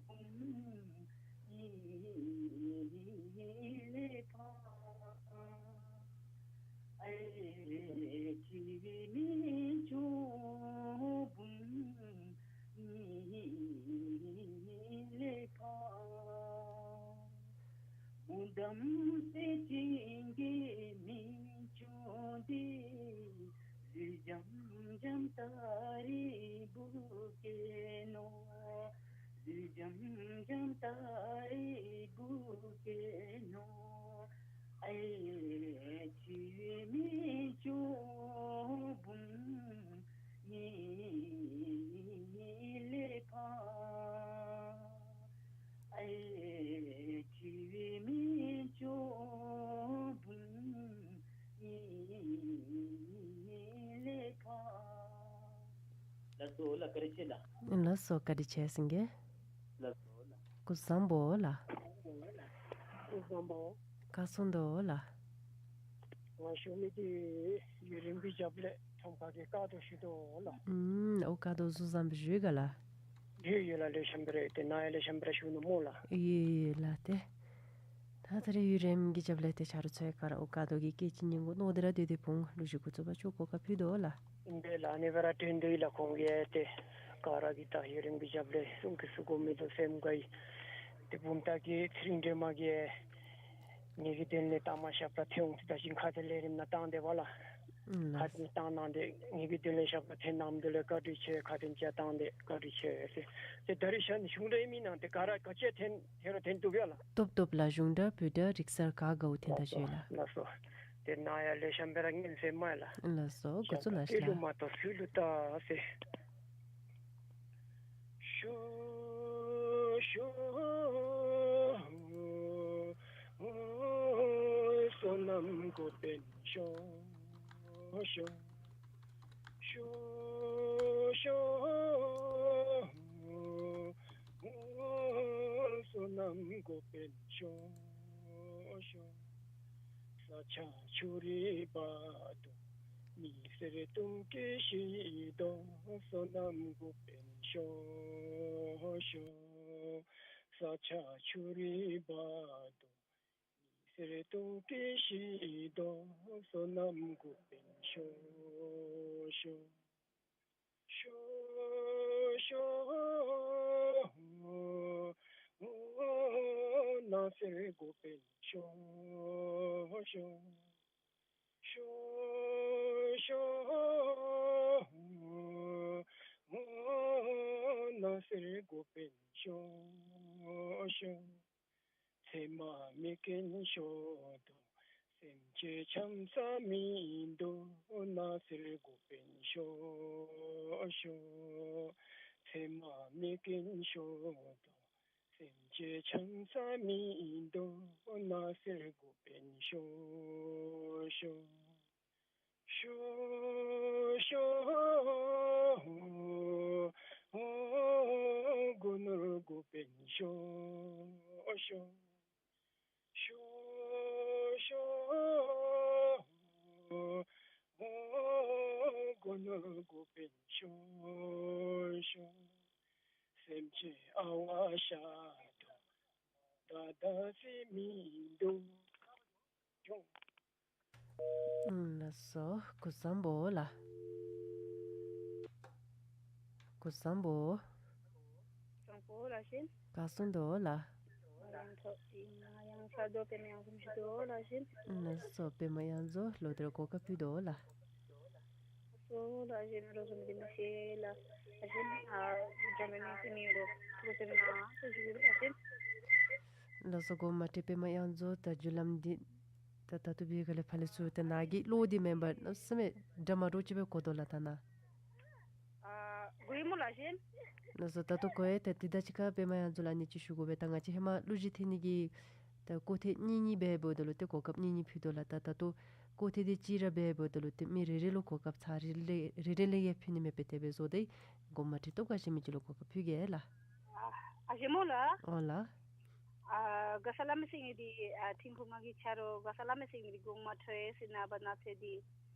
འབུམ་ཉིས་ལས་ཕ། ཨའི་ཁྲི་མི་ཅུང་འབུམ་ཉིས་ལས་ཕ། མུ་དམ་སེ་ཅིང་གི་མི་ཅུང་འདི། གཟི་འཇམ་འཇམ་ཏ་རི་བུ་གེ་ནོ། གཟི་འཇམ་འཇམ་ཏ་རི་བུ་གེ་ནོ། ཨའི་ཁྲི་མི་ཅུང་འབུམ་ཉིས་ལས་ཕ། ཨའི་ཁྲི་མི་ཅུང་འབུམ་ཉིས་ལས་ཕ། ལགས་སོ་ལགས། བཀའ་དྲིན་ཆེ་ལགས། ལགས་སོ། བཀའ་དྲིན་ཆེ་ཟེར་གེ། ལགས་སོ་ལགས། སྐུ་གཟུགས་བཟང་པོ་ལགས། སྐུ་གཟུགས་བཟང་པོ། ག་སོང་དོ་ལགས། ང་ཞུ་མི་འདི་ཡུན་རིང་པོའི་རྒྱབ་ལས་ཁྲོམ་ཁ་གི་དཀའ་སྡུག་ཞུ་དོ་ལགས། ཨུམ། ཨོ་དཀའ་སྡུག་གཟུགས་བཟང་པོ་ཞུ་ཡི་ག་ལགས། ཡོད་ཡོད་ལགས། ལེགས་ཤོམ་སྦེ་ར་ཏེ་ནཱ་ཡང་ལེགས་ཤོམ་སྦེ་ར་བཞུགས་ནུག་སྨོ་ལགས། ཡོད་ཡོད་ལགས། ཏེ་ད་ད་རེས་ཡུན་རིངམོ་གི་རྒྱབ་ལས་ཏེ་ཆ་རོགས་ཚུ་ག་ར་ཨོ་དཀའ་སྡུག་གི་སྐད་ཅིག་གཉིས་གུ་མནོ་སྟེ་ར་སྡོད་དེ་འབུངས་ལུ་གཞི་གུ་བཙུགས་པ་ཅིན་གོ་སྐབས་ཕུལ་དོ་ལགས། ཨིན་པས་ལགས། ཨ་ནི་སྦེ་ར་དྲན་དོ་ཡི་ལགས། ཁོང་གིས་ཏེ་ག་ར་གིས་ད་ཡུན་རིང་པོའི་རྒྱབ་ལས་གསུང་གི་གསུང་དགོ་མི་འདུག་སེམས་དགའ་ཡི། ཏེ་བུམ་ཐང་གི་ཚེ་རིང་སྒྲོལ་མ་གིས་ངེ་གི་དོན་ལས་ལྟ་མ་ཤ་པ་ཐོན་འོང་ཟེར་ད་ཅིན་ཁ་ཏ་ལས་རིམ་ནང་བཏང་སྟེ་བ་ལགས། ཨུམ། ཁ་ཏ་བཏང་གནང་སྟེ་ངེ་གི་དོན་ལས་ཤ་པ་ཐོན་གནང་མི་འདི་ལུ་བཀའ་དྲིན་ཆེ། ཁ་ཏ་ཅིག་བཏང་སྟེ་བཀའ་དྲིན་ཆེ་ཟེར། ཏེ་ད་རེས་ཤ་ནི་གཞུང་འབྲེལ་མི་ནང་ཏེ་ག་ར་ག་ཅི་ཐོན་ཐོན་རུང་ཐོན་བཏུབ་ཡ་ལགས། བཏུབ་བཏུབ་ལགས། གཞུང་འབྲེལ་བོད་འབྲེལ་རིག་གསར་ག་དགའཝ་ཐོན་ད་ཅི་ལགས། ལགས་སོ། ཏེ་ནཱ་ཡང་ལེགས་ཤོམ་སྦེ་ར་ཉན་ཟེར་མས་ལགས། ལགས་སོ། འགོ་བཙུགས་གནང་ཤིག་ལགས། ལུ་མ་གཏོགས་སུ་ལུ་བལྟ་ཟེར། ཤོ་ཤོ་བསོད་ནམས་འགོ་དཔོན་ཤོ་ཤོ། ཤོ་ཤོ་བསོད་ནམས་འགོ་དཔོན་ཤོ་ཤོ། ས་ཆ་ཆུ་རུད་བ་དོ། མི་སེར་དུང་གི་ཤི་དོ། བསོད་ནམས་འགོ་དཔོན་ཤོ་ཤོ། ས་ཆ་ཆུ་རུད་བ་དོ། མི་སེར་དུང་གི་ཤི་དོ། བསོད་ནམས་འགོ་དཔོན་ཤོ་ཤོ། ཤོ་ཤོ་ནགས་གསེར་འགོ་དཔོན་ཤོ་ཤོ། ཤོ་ཤོ་ནགས་གསེར་འགོ་དཔོན་ཤོ་ཤོ། ཚེར་མ་མི་སྐྱོན་ཤོར་དོ། སེམས་ཅན་ཆམ་ས་མིན་འདུག། ནགས་གསེར་འགོ་དཔོན་ཤོ་ཤོ། ཚེར་མ་མི་སྐྱོན་ཤོར་དོ། སེམས་ཅན་ཆམ་ས་མིན་འདུག། ནགས་གསེར་འགོ་དཔོན་ཤོ་ཤོ། ཤོ་ཤོ་སྒོ་ནོར་འགོ་དཔོན་ཤོ་ཤོ། ཤོ་ཤོ་སྒོ་ནོར་འགོ་དཔོན་ཤོ་ཤོ། སེམས་ཅན་ཨ་ཝ་ཤ་དོ། ད་ད་སི་མིན་འདུག། ལགས་སོ། སྐུ་གཟུགས་བཟང་པོ་ལགས། སྐུ་གཟུགས་བཟང་པོ། བཟང་པོ་ལགས་ཤིན། ག་སོང་དོ་ལགས། ཡང་ཚོ་ཡང་ཚ་དོ་པདྨ་གཡང་འཛོམས་ཞུ་དོ་ལགས་ཤིན། ལགས་སོ། པདྨ་གཡང་འཛོམས་ལོག་སྟེ་ར་གོ་སྐབས་ཕུལ་དོ་ལགས། སོ་ལགས་ཤིན། རོགས་ཚོ་མི་དེ་མི་ཤེས་ལགས། ལགས་ཤིན། ཨ་འཛམ་གླིང་ནང་ཏེ་མི་རོགས་ཚོ་ཚེ་ན་ཚོ་ཞུ་ལགས་ཤིན། ལགས་སོ། འགོ་མ་ཁྲིད་པདྨ་གཡང་འཛོམས་ད་བརྒྱུད་ལམ་འདི་ད་ད་ལྟོ་བི་ག་ལས་ཕར་ལས་ཚུར་ཏེ་ནཱ་གི་ལོག་སྟེ་མེན་པར་གནམ་མེད་ས་མེད་འདྲ་མ་འདྲཝ་ཅིག་སྦེ་གོ་དོ་ལགས་ད་ནཱ། ཨ་གོ་ཡི་སྨོ་ལགས་ཤིན། ལགས་སོ། ད་ལྟོ་གོ་ཡི། ཏེ་དེ་དང་གཅིག་ཁར་པདྨ་གཡང་འཛོམས་ལགས་ཨ་ནི་ཅིག་ཞུ་དགོ་པས། ད་ང་བཅས་ཧེ་མ་གླུ་གཞས་འཐེན་ནི་གི་ད་སྐོར་ཐེངས་གཉིས་གཉིས་འབད་འབདཝ་ད་ལུ་ཏེ་གོ་སྐབས་གཉིས་གཉིས་ཕུལ་དོ་ལགས། ད་ད་ལྟོ་སྐོར་ཐེངས་དེ་གཅིག་ར་འབད་འབདཝ་ད་ལུ་ཏེ་མི་རེ་རེ་ལུ་གོ་སྐབས་ཚར་རེ་ལས་རེ་རེ་ལས་ཡང་ཕུལ་ནི་མས་པས། དེ་སྦེ་བཟོ་སྟེ་འགོ་མ་ཁྲིད་སྟོབས་དགའ་ཟེར་མི་ཅིག་ལུ་གོ་སྐབས་ཕུལ་གེ་ལགས། ཨ་ཨ་ཞེ་སྨོ་ལགས། ཨོ་ལགས། ཨ་ག་ས་བླ་མ་སེང་གེ་འདི་ཨ་ཐིམ་ཕུག་ང་གི་ཆ་རོགས་ག་ས་བླ་མ་སེང་གེ་འདི་དགོངསམ་མ་ཁྲེལ་ཟེར་ནཱ་བ་ནཱ་ཚེ་འདི་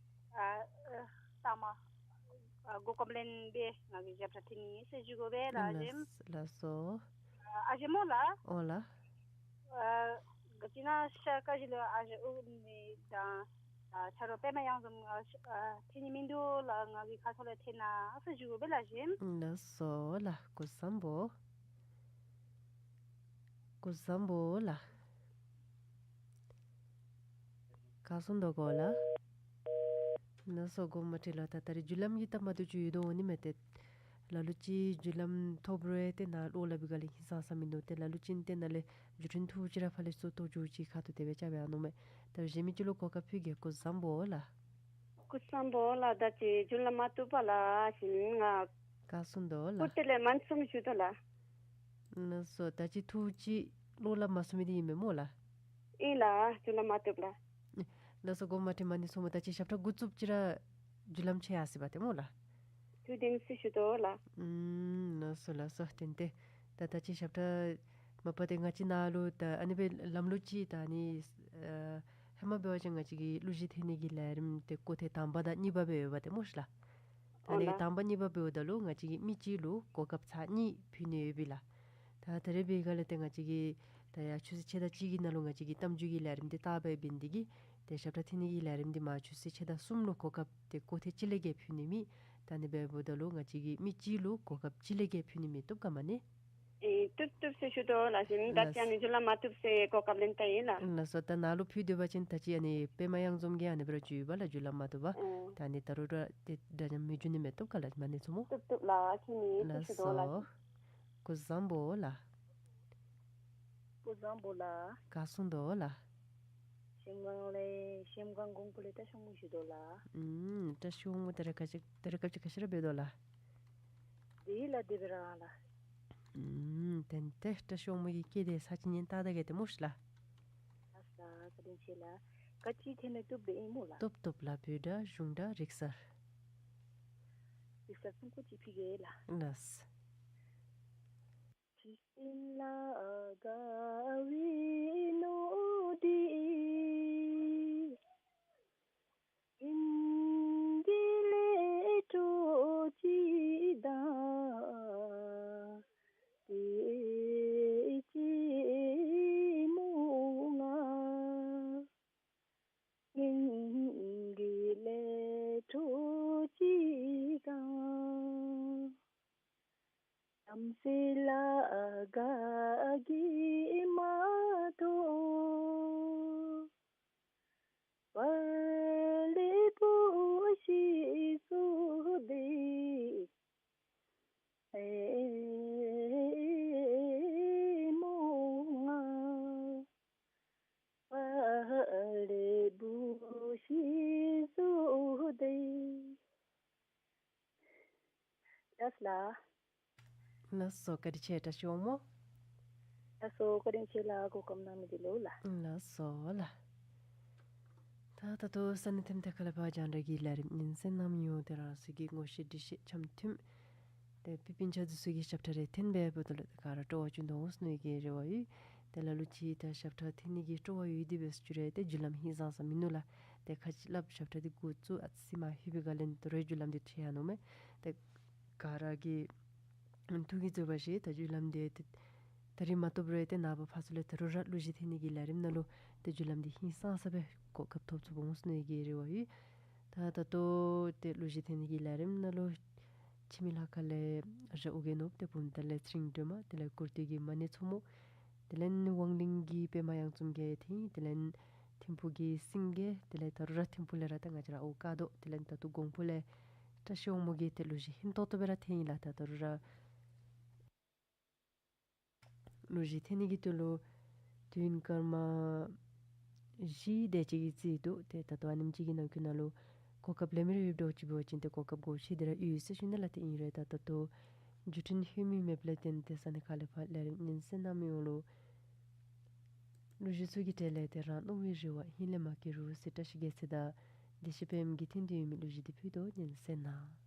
ཨ་ཨ་ལྟ་མ་ཨ་གོ་སྐབས་ལེན་སྦེ་ང་གིས་ཞབས་ཁྲ་འཐེན་ནི་ཟེར་ཞུ་དགོ་པས་ལགས། ལགས་ལགས་སོ། ཨ་ཨ་ཞེ་མོ་ལགས། ཨོ་ལགས། ཨ་ག་ཅི་ན་ཤར་ཀ་ཞི་ལུ་ཨ་ཞེ་ཨུ་ནི་དང་ཨ་ཆ་རོགས་པདྨ་གཡང་འཛོམས་ཨ་ཨ་འཐེན་ནི་མིན་འདུག་ལགས། ང་གིས་ཁ་ཐོག་ལས་འཐེན་ན་ཟེར་ཞུ་དགོ་པས་ལགས་ཞེ། ལགས་སོ་ལགས། སྐུ་གཟུགས་བཟང་པོ། སྐུ་གཟུགས་བཟང་པོ་ལགས། ག་སོང་དོ་གོ་ལགས། ལགས་སོ་དགོངསམ་མ་ཁྲེལ་ལགས། ད་ད་རེས་བརྒྱུད་ལམ་གྱི་སྟབས་མ་བདེཝ་ཅིག་ཡོད་དོ་འོང་ནི་མས། ཏེ་ལ་ལུ་ཅིག་བརྒྱུད་ལམ་ཐོབ་རུང་ཏེ་ནཱ་ལུ་སླབ་པའི་སྒང་ལས་ཧིང་སངས་ས་མིན་འདུག། ཏེ་ལ་ལུ་ཅིག་ཏེ་ནཱ་ལས་བརྒྱུད་འཕྲིན་ཐུང་ཅིག་ར་ཕར་ལས་ཚུར་གཏོགས་འགྱོ་ཅིག་ཁ་ཐུག་དེ་སྦེ་རྐྱབ་སྦེ་ཨ་ནུ་མས། ད་རེས་གཞན་མི་ཅིག་ལུ་གོ་སྐབས་ཕུལ་གེ། སྐུ་གཟུགས་བཟང་པོ་ལགས། སྐུ་གཟུགས་བཟང་པོ་ལགས། ད་ཅི་བརྒྱུད་ལམ་མ་བཏུབ་པས་ལགས། ཞིམ་ང་ག་སོང་དོ་ལགས། ཀུར་ཏེ་ལས་མང་སུམ་ཞུ་དོ་ལགས། ལགས་སོ། ད་ཅི་ཐུང་ཅིག་བློ་སླབ་མ་ཚུགས་མི་འདི་ཨིན་མས་སྨོ་ལགས། ཨིན་ལགས། བརྒྱུད་ལམ་མ་བཏུབ་ལགས། ལགས་སོ་དགོངསམ་མ་ཁྲེལ། མ་ཎི་ཚུ་སྨོ། ད་ཅི་ཞབས་ཁྲ་འགོ་བཙུགསཔ་ཅིག་ར་བརྒྱུད་ལམ་ཆད་ཡར་སོ་ཡི་པ་ཏེ་སྨོ་ལགས། ཐུགས་བདེན་ཟེར་ཞུ་དོ་ལགས། ཨུམ་ལགས་སོ་ལགས་སོ། ཏན་ཏན་ད་ད་ཅི་ཞབས་ཁྲ་མ་པ་ཏེ་ང་བཅས་ནཱ་ལུ་ད་ཨ་ནི་སྦེ་ལམ་ལུགས་ཅིག་ད་ཨ་ནི་ཨ་ཧེ་མ་འབད་བ་ཅིན་ང་བཅས་ཀྱིས་གླུ་གཞས་འཐེན་ནི་གི་ལས་རིམ་ཏེ་སྐོར་ཐེངས་དང་པ་དང་གཉིས་པ་སྦེ་ཡོད་པ་ཏེ་སྨོ་ཤི་ལགས། ད་ཨ་ནི་ཨོ་ལགས། དང་པ་གཉིས་པ་འབདཝ་ད་ལུ་ང་བཅས་ཀྱིས་མི་གཅིག་ལུ་གོ་སྐབས་ཚར་གཉིས་ཕུལ་ནི་ཡོད་པས་ལགས། ད་ད་རེས་འབད་སྒང་ལས་ཏེ་ང་བཅས་ཀྱིས་ད་ཡར་ཆུ་ཚོད་ཕྱེད་དང་གཅིག་གི་ནང་ལུ་ང་བཅས་ཀྱི་གཏམ་རྒྱུད་ཀྱི་ལས་རིམ་འདི་བལྟ་བར་འབད་ནི་དེ་གིས་ཏེ་ཞབས་ཁྲ་འཐེན་ནི་གི་ལས་རིམ་འདི་མར་ཆུ་ཚོད་ཕྱེད་དང་གསུམ་ལུ་གོ་སྐབས་ཏེ་སྐོར་ཐེངས་གཅིག་ལས་བརྒལ་ཕུལ་ནི་མེད། ད་ཨ་ནི་འབདཝ་ད་ལུ་ང་བཅས་ཀྱིས་མི་གཅིག་ལུ་གོ་སྐབས་གཅིག་ལས་བརྒལ་ཕུལ་ནི་མི་བཏུབ་ག་མ་ཎི། ཨེ་བཏུབ་བཏུབ་ཟེར་ཞུ་དོ་ལགས། ཞིམ་ད་ལགས། ཅི་ཨ་ནི་བརྒྱུད་ལམ་མ་བཏུབ་ཟེར་གོ་སྐབས་ལེན་ད་ཡི་ལགས། ལགས་སོ། ད་ནཱ་ལུ་ཕུལ་སྡོད་པ་ཅིན་ད་ཅི་ཨ་ནི་པདྨ་གཡང་འཛོམས་ཀྱིས་ཨ་ནི་སྦེ་ར་བརྒྱུད་ཡོད་པས་ལགས། བརྒྱུད་ལམ་མ་བཏུབ་པས། ཨོ། ད་ཨ་ནི་ད་རུང་ར་ཏེ་འདྲ་མཉམ་མི་བརྒྱུད་ནི་མི་བཏུབ་ག་ལགས་མ་ཎི་ཚུ་སྨོ། བཏུབ་བཏུབ་ལགས། ཁྱེད་ནི་ལགས་ཐུགས་ཞུ་དོ་ལགས། སོ། སྐུ་གཟུགས་བཟང་པོ་ལགས། སྐུ་གཟུགས་བཟང་པོ་ལགས། ག་སོང་དོ་ལགས། གཞལམ་སྒང་ལས་གཞལམ་སྒང་གོང་ཕུ་ལས་བཀྲ་ཤིས་སྒང་གོང་ཞུ་དོ་ལགས། ཨུམ་བཀྲ་ཤིས་སྒང་གོང་ད་རེས་ག་ཅི་ད་རེས་སྐབས་ཅིག་ག་ཅི་ར་འབད་དོ་ལགས། དེ་ལགས་དེ་སྦེ་ར་ལགས། ཨུམ་ཏན་ཏན་བཀྲ་ཤིས་སྒང་གོང་གི་སྐད་དེ་ས་ཅིག་ཉན་ཏག་ཏག་གི་ཏེ་སྨོ་ཤི་ལགས། ལགས་ལགས། བཀའ་དྲིན་ཆེ་ལགས། ག་ཅི་འཐེན་ནི་བཏུབ་པས་ཨིན་སྨོ་ལགས། བཏུབ་བཏུབ་ལགས། བོད་སྒྲ་གཞུང་སྒྲ་རིག་གསར། རིག་གསར་གསུང་སྐུ་ཅིག་ཕུལ་གེ་ལགས། ལགས། དྲི་ཞིམ་ལ་དགའ་བའི་སྣོད་འདི། སྙིང་གི་ལས་འཕྲོ་ཅིག་དང་། དེ་ཅིག་མོ་ང་སྙིང་གི་ལས་འཕྲོ་ཅིག་དང་། བྲམ་ཟེ་ལ་དགའ་གི་མ་གཏོགས། བ་ལེ་བུ་ཤི་སུ་དེ་ཨེ་མོ་ང་། བ་ལེ་བུ་ཤི་སུ་དེ། ལགས་ལགས། ལགས་སོ། བཀའ་དྲིན་ཆེ་བཀྲ་ཤིས་སྒང་གོང་། ལགས་སོ། བཀའ་དྲིན་ཆེ་ལགས། གོ་སྐབས་གནང་མི་འདི་ལུ་ལགས། ལགས་སོ་ལགས། ད་ད་ལྟོ་ས་གནས་ཐིམ་ཐེ་ཁ་ལས་ཕར་རྒྱང་བསྒྲགས་ཀྱི་ལས་རིམ་ཉིན་མཚན་གནམ་ཡོང་དེ་རང་སོའི་གི་ངོ་ཤེས་འདྲིས་ཤེས་འཆམ་མཐུན་ཏེ་བོད་པའི་སྤུན་ཆ་འདི་ཚུ་གིས་ཞབས་ཁྲ་རེ་འཐེན་འབདཝ་ད་ལུ་ག་ར་སྤྲོ་བ་བྱུང་དོ་འོང་ཟེར་མནོ་ཡི་གི་རེ་བ་ཡོད། ཏེ་ལ་ལུ་ཅིག་ད་ཞབས་ཁྲ་འཐེན་ནི་གི་སྤྲོ་བ་ཡོད་དེ་འབད་ས་ཅིག་རུང་ཏེ་བརྒྱུད་ལམ་ཧིང་སངས་ས་མིན་ནུག་ལགས། ཏེ་ཁ་ཅིག་སླབ་ཞབས་ཁྲ་འདི་འགོ་བཙུགས་ཨ་ཙི་མ་ལྷོད་པའི་སྒང་ལས་ད་རུང་བརྒྱུད་ལམ་འདི་འཕྲོད་ཡར་འོང་མས། ཏེ་ག་ར་གིས་ཐུགས་ཀྱིས་བཟོད་པ་བཞེས། ད་བརྒྱུད་ལམ་འདི་ཏེ་ད་རིས་མ་བཏུབ་རུང་ཏེ་ནངས་པ་ཕར་ཚུར་ལས་ད་རུང་ར་གླུ་གཞས་འཐེན་ནི་གི་ལས་རིམ་ནང་ལུ་ཏེ་བརྒྱུད་ལམ་འདི་ཧིང་སངས་ས་སྦེ་གོ་སྐབས་ཐོབ་ཚུགསཔ་འོང་ཟེར་མནོ་ཡི་གི་རེ་བ་ཡོད། ད་ད་ལྟོ་ཏེ་གླུ་གཞས་འཐེན་ནི་གི་ལས་རིམ་ནང་ལུ་འཆི་མེད་ལྷ་ཁང་ལས་ར་ཨོ་རྒྱན་ནོར་བུ། ཏེ་བུམ་ཐང་ལས་ཚེ་རིང་སྒྲོལ་མ། དེ་ལས་ཀུར་སྟོད་ཀྱི་མ་ཎི་མཚོ་མོ། དེ་ལས་དབང་གླིང་གི་པདྨ་གཡང་འཛོམས་གིས་འཐེན། དེ་ལས་ཐིམ་ཕུག་གི་སེང་གེ། དེ་ལས་ད་རུང་ར་ཐིམ་ཕུག་ལས་ར་ད་ང་བཅས་ར་ཨོ་དཀར་རྡོ། དེ་ལས་ད་ལྟོ་གོང་ཕུ་ལས་བཀྲ་ཤིས་དབང་མོ་གིས་ཏེ་གླུ་གཞས་ཧིང་ཏོག་ཏོ་སྦེ་ར་འཐེན་ཡི་ལགས། ད་ད་རུང་ར་གླུ་གཞས་འཐེན་ནི་གི་དོན་ལུ་དུས་ཡུན་སྐར་མ་བཞི་དེ་ཅིག་གི་རྩིས་འདུག། ཏེ་ད་ལྟོ་ཨ་ནེམ་ཅིག་གི་ནང་འཁོད་ནང་ལུ་གོ་སྐབས་ལེན་མི་རེ་ཡོདཔ་འདྲཝ་ཅིག་འབད་བ་ཅིན་ཏེ་གོ་སྐབས་དགོ་ཤེས་འདི་ར་ཡོད་ཟེར་ཞུ་ནི་ལགས། ཏེ་ཨིན་རུང་ད་ད་ལྟོ་བརྒྱུད་འཕྲིན་ལྷོད་མི་མེདཔ་ལས་བརྟེན་ཏེ་ས་གནས་ཁག་ལས་ཕར་ལས་རིམ་ཉིན་མཚན་གནམ་ཡོང་ལུ་གླུ་གཞས་ཚུ་གི་གྲས་ལས་ཏེ་རང་མནོ་བའི་རེ་བ་ཧིང་ལས་མ་སྐྱེས་རུང་ཟེར་བཀྲ་ཤིས་རྒྱལ་མཚན་དང་བདེ་གཤེགས་པདྨ་གིས་འཐེན་ཏེ་ཡོད་མི་གླུ་གཞས་འདི་ཕུལ་དོ་ཉན་གསན་གནང་།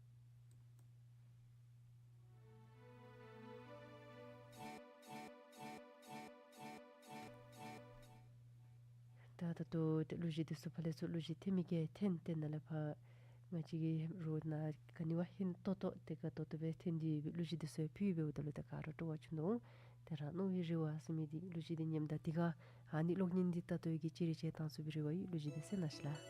ད་ད་ལྟོ་ཏེ་གླུ་གཞས་འདི་ཚུ་ཕར་ལས་ཚུར་གླུ་གཞས་འཐེན་མི་གིས་འཐེན་ཏེ་ནཱ་ལས་ཕར་ང་བཅས་ཀྱི་རོགས་ནཱ་ག་ནི་བ་ཧིང་ཏོག་ཏོ་ཏེ་ག་ཏོག་ཏོ་སྦེ་འཐེན་ཏེ་གླུ་གཞས་འདི་ཚུ་ཕུལ་འབདཝ་ད་ལུ་ད་ག་ར་སྤྲོ་བ་བྱུང་དོ་འོང་། ཏེ་ར་རྣོ་བའི་རེ་བ་ཟེར་མི་འདི་གླུ་གཞས་འདི་ཉནམ་ད་འདི་ག་ཨ་ནི་གློག་བརྙན་འདི་ད་ལྟོ་གི་ཅི་རིགས་ཅིག་བཏང་ཚུགས་པའི་རེ་བ་ཡོད། གླུ་གཞས་འདི་གསན་གནང་ཤིག་ལགས།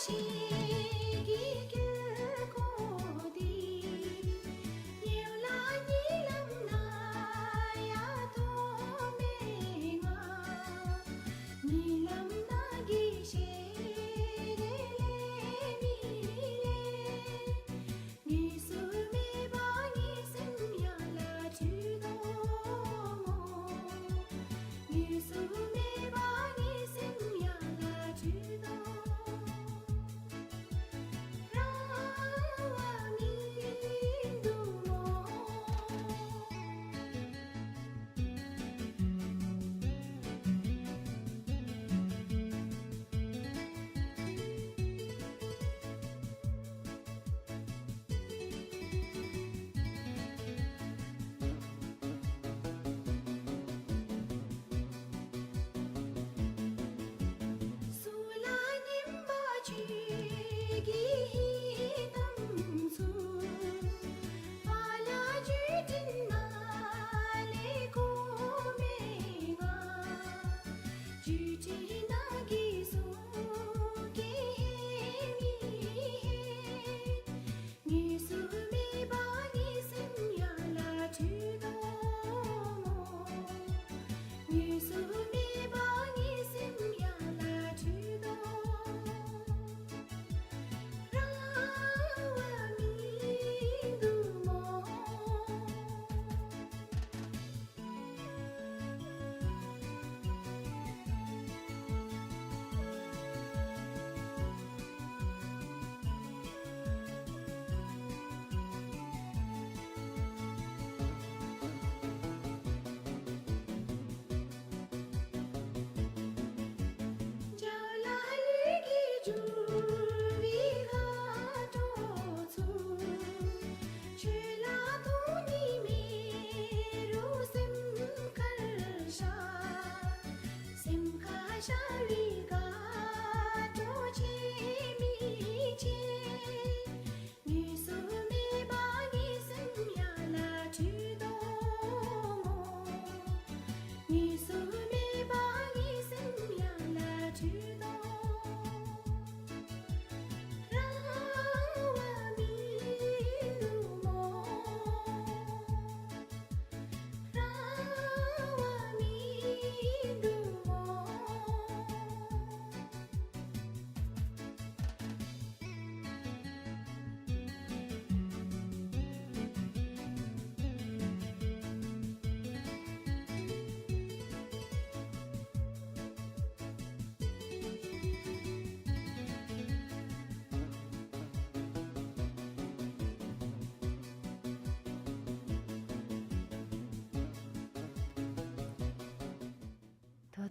ད་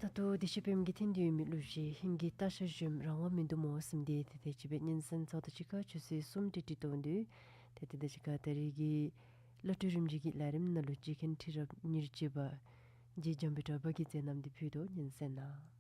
ད་ལྟོ་བདེ་ཆེན་པདྨ་གིས་འཐེན་ཏེ་ཡོད་མི་གླུ་གཞས་ཧིང་གི་སྟག་ཤར་གཞོནམ་རང་དབང་མིན་འདུག་སྨོ་གསུངས་ཏེ། ཏེ་དེ་ཅིག་སྦེ་ཉིན་མཚན་ཚོགས་དང་གཅིག་ཁར་ཆུ་ཚོད་གསུམ་ཏིག་ཏིག་འགྱོ་དོ། ཏེ་དེ་དང་གཅིག་ཁར་ད་རེས་ཀྱི་བླ་སྤྲུལ་རིམ་བྱོན་གྱི་ལས་རིམ་ནང་ལུ་རྗེ་མཁན་ཁྲི་རབས་ཉེར་གཅིག་པ་རྗེ་འཇམ་དཔལ་གྲགས་པ་གིས་མཛད་གནང་སྟེ་ཕུལ་དོ། ཉིན་མཚན་ནང་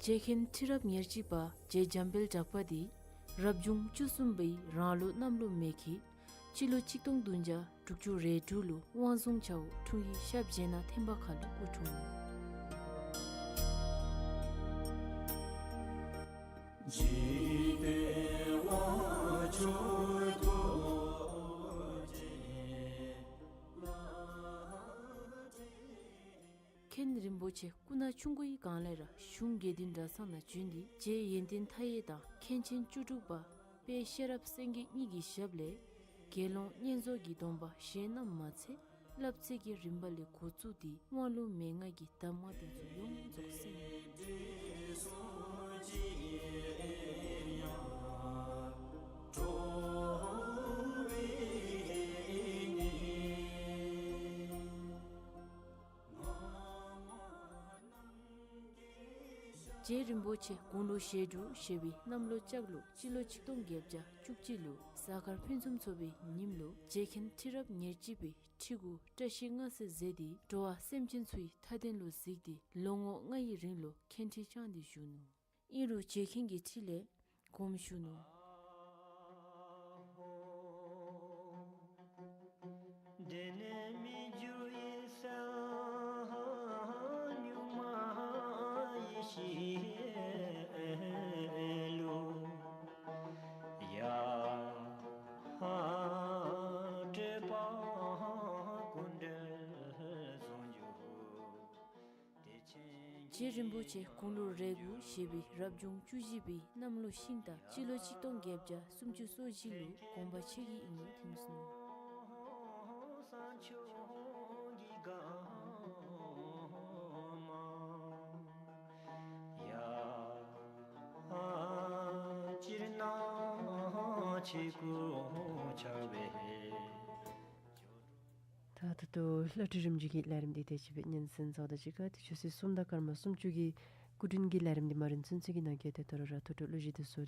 རྗེ་མཁན་ཁྲི་རབས་ཉེར་གཅིག་པ་རྗེ་འཇམ་དཔལ་གྲགས་པ་འདི་རབ་བྱུང་བཅུ་གསུམ་པའི་རང་ལོ་གནམ་ལོ་མེ་ཁྱི་སྤྱི་ལོ་གཅིག་སྟོང་བདུན་བརྒྱ་དྲུག་ཅུ་རེ་དྲུག་ལུ་དབང་བཟུང་ཆའོ་འཁྲུངས་ཡུལ་ཤར་རྗེ་ནག་ཐེམ་པ་ཁ་ལུ་སྐུ་འཁྲུངས། མཁན་རིན་པོ་ཆེ་སྐུ་ན་ཆུང་ཀུའི་སྒང་ལས་ར་གཞུང་དགེ་འདུན་གྲྭ་ཚང་ནང་བྱོན་ཏེ་རྗེ་ཡོན་ཏན་མཐའ་ཡས་དང་མཁན་ཆེན་བཅུ་དྲུག་པ་དཔལ་ཤེས་རབ་སེང་གེ་གཉིས་ཀྱི་ཞབས་ལས་དགེ་སློང་བསྙེན་རྫོགས་ཀྱི་སྡོམ་པ་བཞེས་གནངམ་མ་ཚད་བསླབ་ཚིགས་ཀྱི་རིམ་པ་ལས་འགོ་བཙུགས་ཏེ་དབང་ལུང་མན་ངག་གི་གདམས་ངག་དེ་ཚུ་ཡོངས་རྫོགས་གསན། རྗེ་རིན་པོ་ཆེ་དགུང་ལོ་ཞེ་དྲུག་བཞེས་པའི་གནམ་ལོ་ལྕགས་ལོ་སྤྱི་ལོ་ཆིག་སྟོང་བརྒྱད་བརྒྱ་བཅུ་གཅིག་ལུ་གཟའ་སྐར་ཕུན་སུམ་ཚོགས་པའི་ཉིནམ་ལུ་རྗེ་མཁན་ཁྲི་རབས་ཉེར་གཅིག་པའི་ཁྲི་གུ་བཀྲ་ཤིས་མངའ་གསོལ་མཛད་དེ་འགྲོ་བ་སེམས་ཅན་ཚུ་གི་མཐའ་དོན་ལུ་གཟིགས་ཏེ་ལོ་ངོ་ལྔ་ཡི་རིང་ལུ་མཁན་ཁྲི་བསྐྱངས་ཏེ་བཞུགས་ནུག། ཨིན་རུང་རྗེ་མཁན་གྱི་ཁྲི་ལས་དགོངས་ཞུ་ནུག། རྗེ་རིན་པོ་ཆེ་དགུང་ལོ་རེ་དགུ་བཞེས་པའི་རབ་བྱུང་བཅུ་བཞི་པའི་གནམ་ལོ་ཤིང་རྟ་སྤྱི་ལོ་ཆིག་སྟོང་བརྒྱད་བརྒྱ་སུམ་ཅུ་སོ་བཞི་ལུ་དགོངས་པ་ཆེ་གི་ཨིན་ཐིམ་སོང་། ད་ད་ལྟོ་བླ་སྤྲུལ་རིམ་བྱོན་གྱི་ལས་རིམ་འདི་དེ་ཅིག་སྦེ་སྙན་གསན་ཚརཝ་ད་གཅིག་ཁར་ཏེ་ཆུ་ཚོད་གསུམ་དང་སྐར་མ་སུམ་ཅུ་གི་སྐུ་མགྲོན་གྱི་ལས་རིམ་འདི་མ་རན་ཚུན་ཚོད་ཀྱི་ནང་འཁོད་ཏེ་དོ་རུང་ར་ཐུགས་སྤྲོ་གླུ་གཞས་འདི་ཚུ་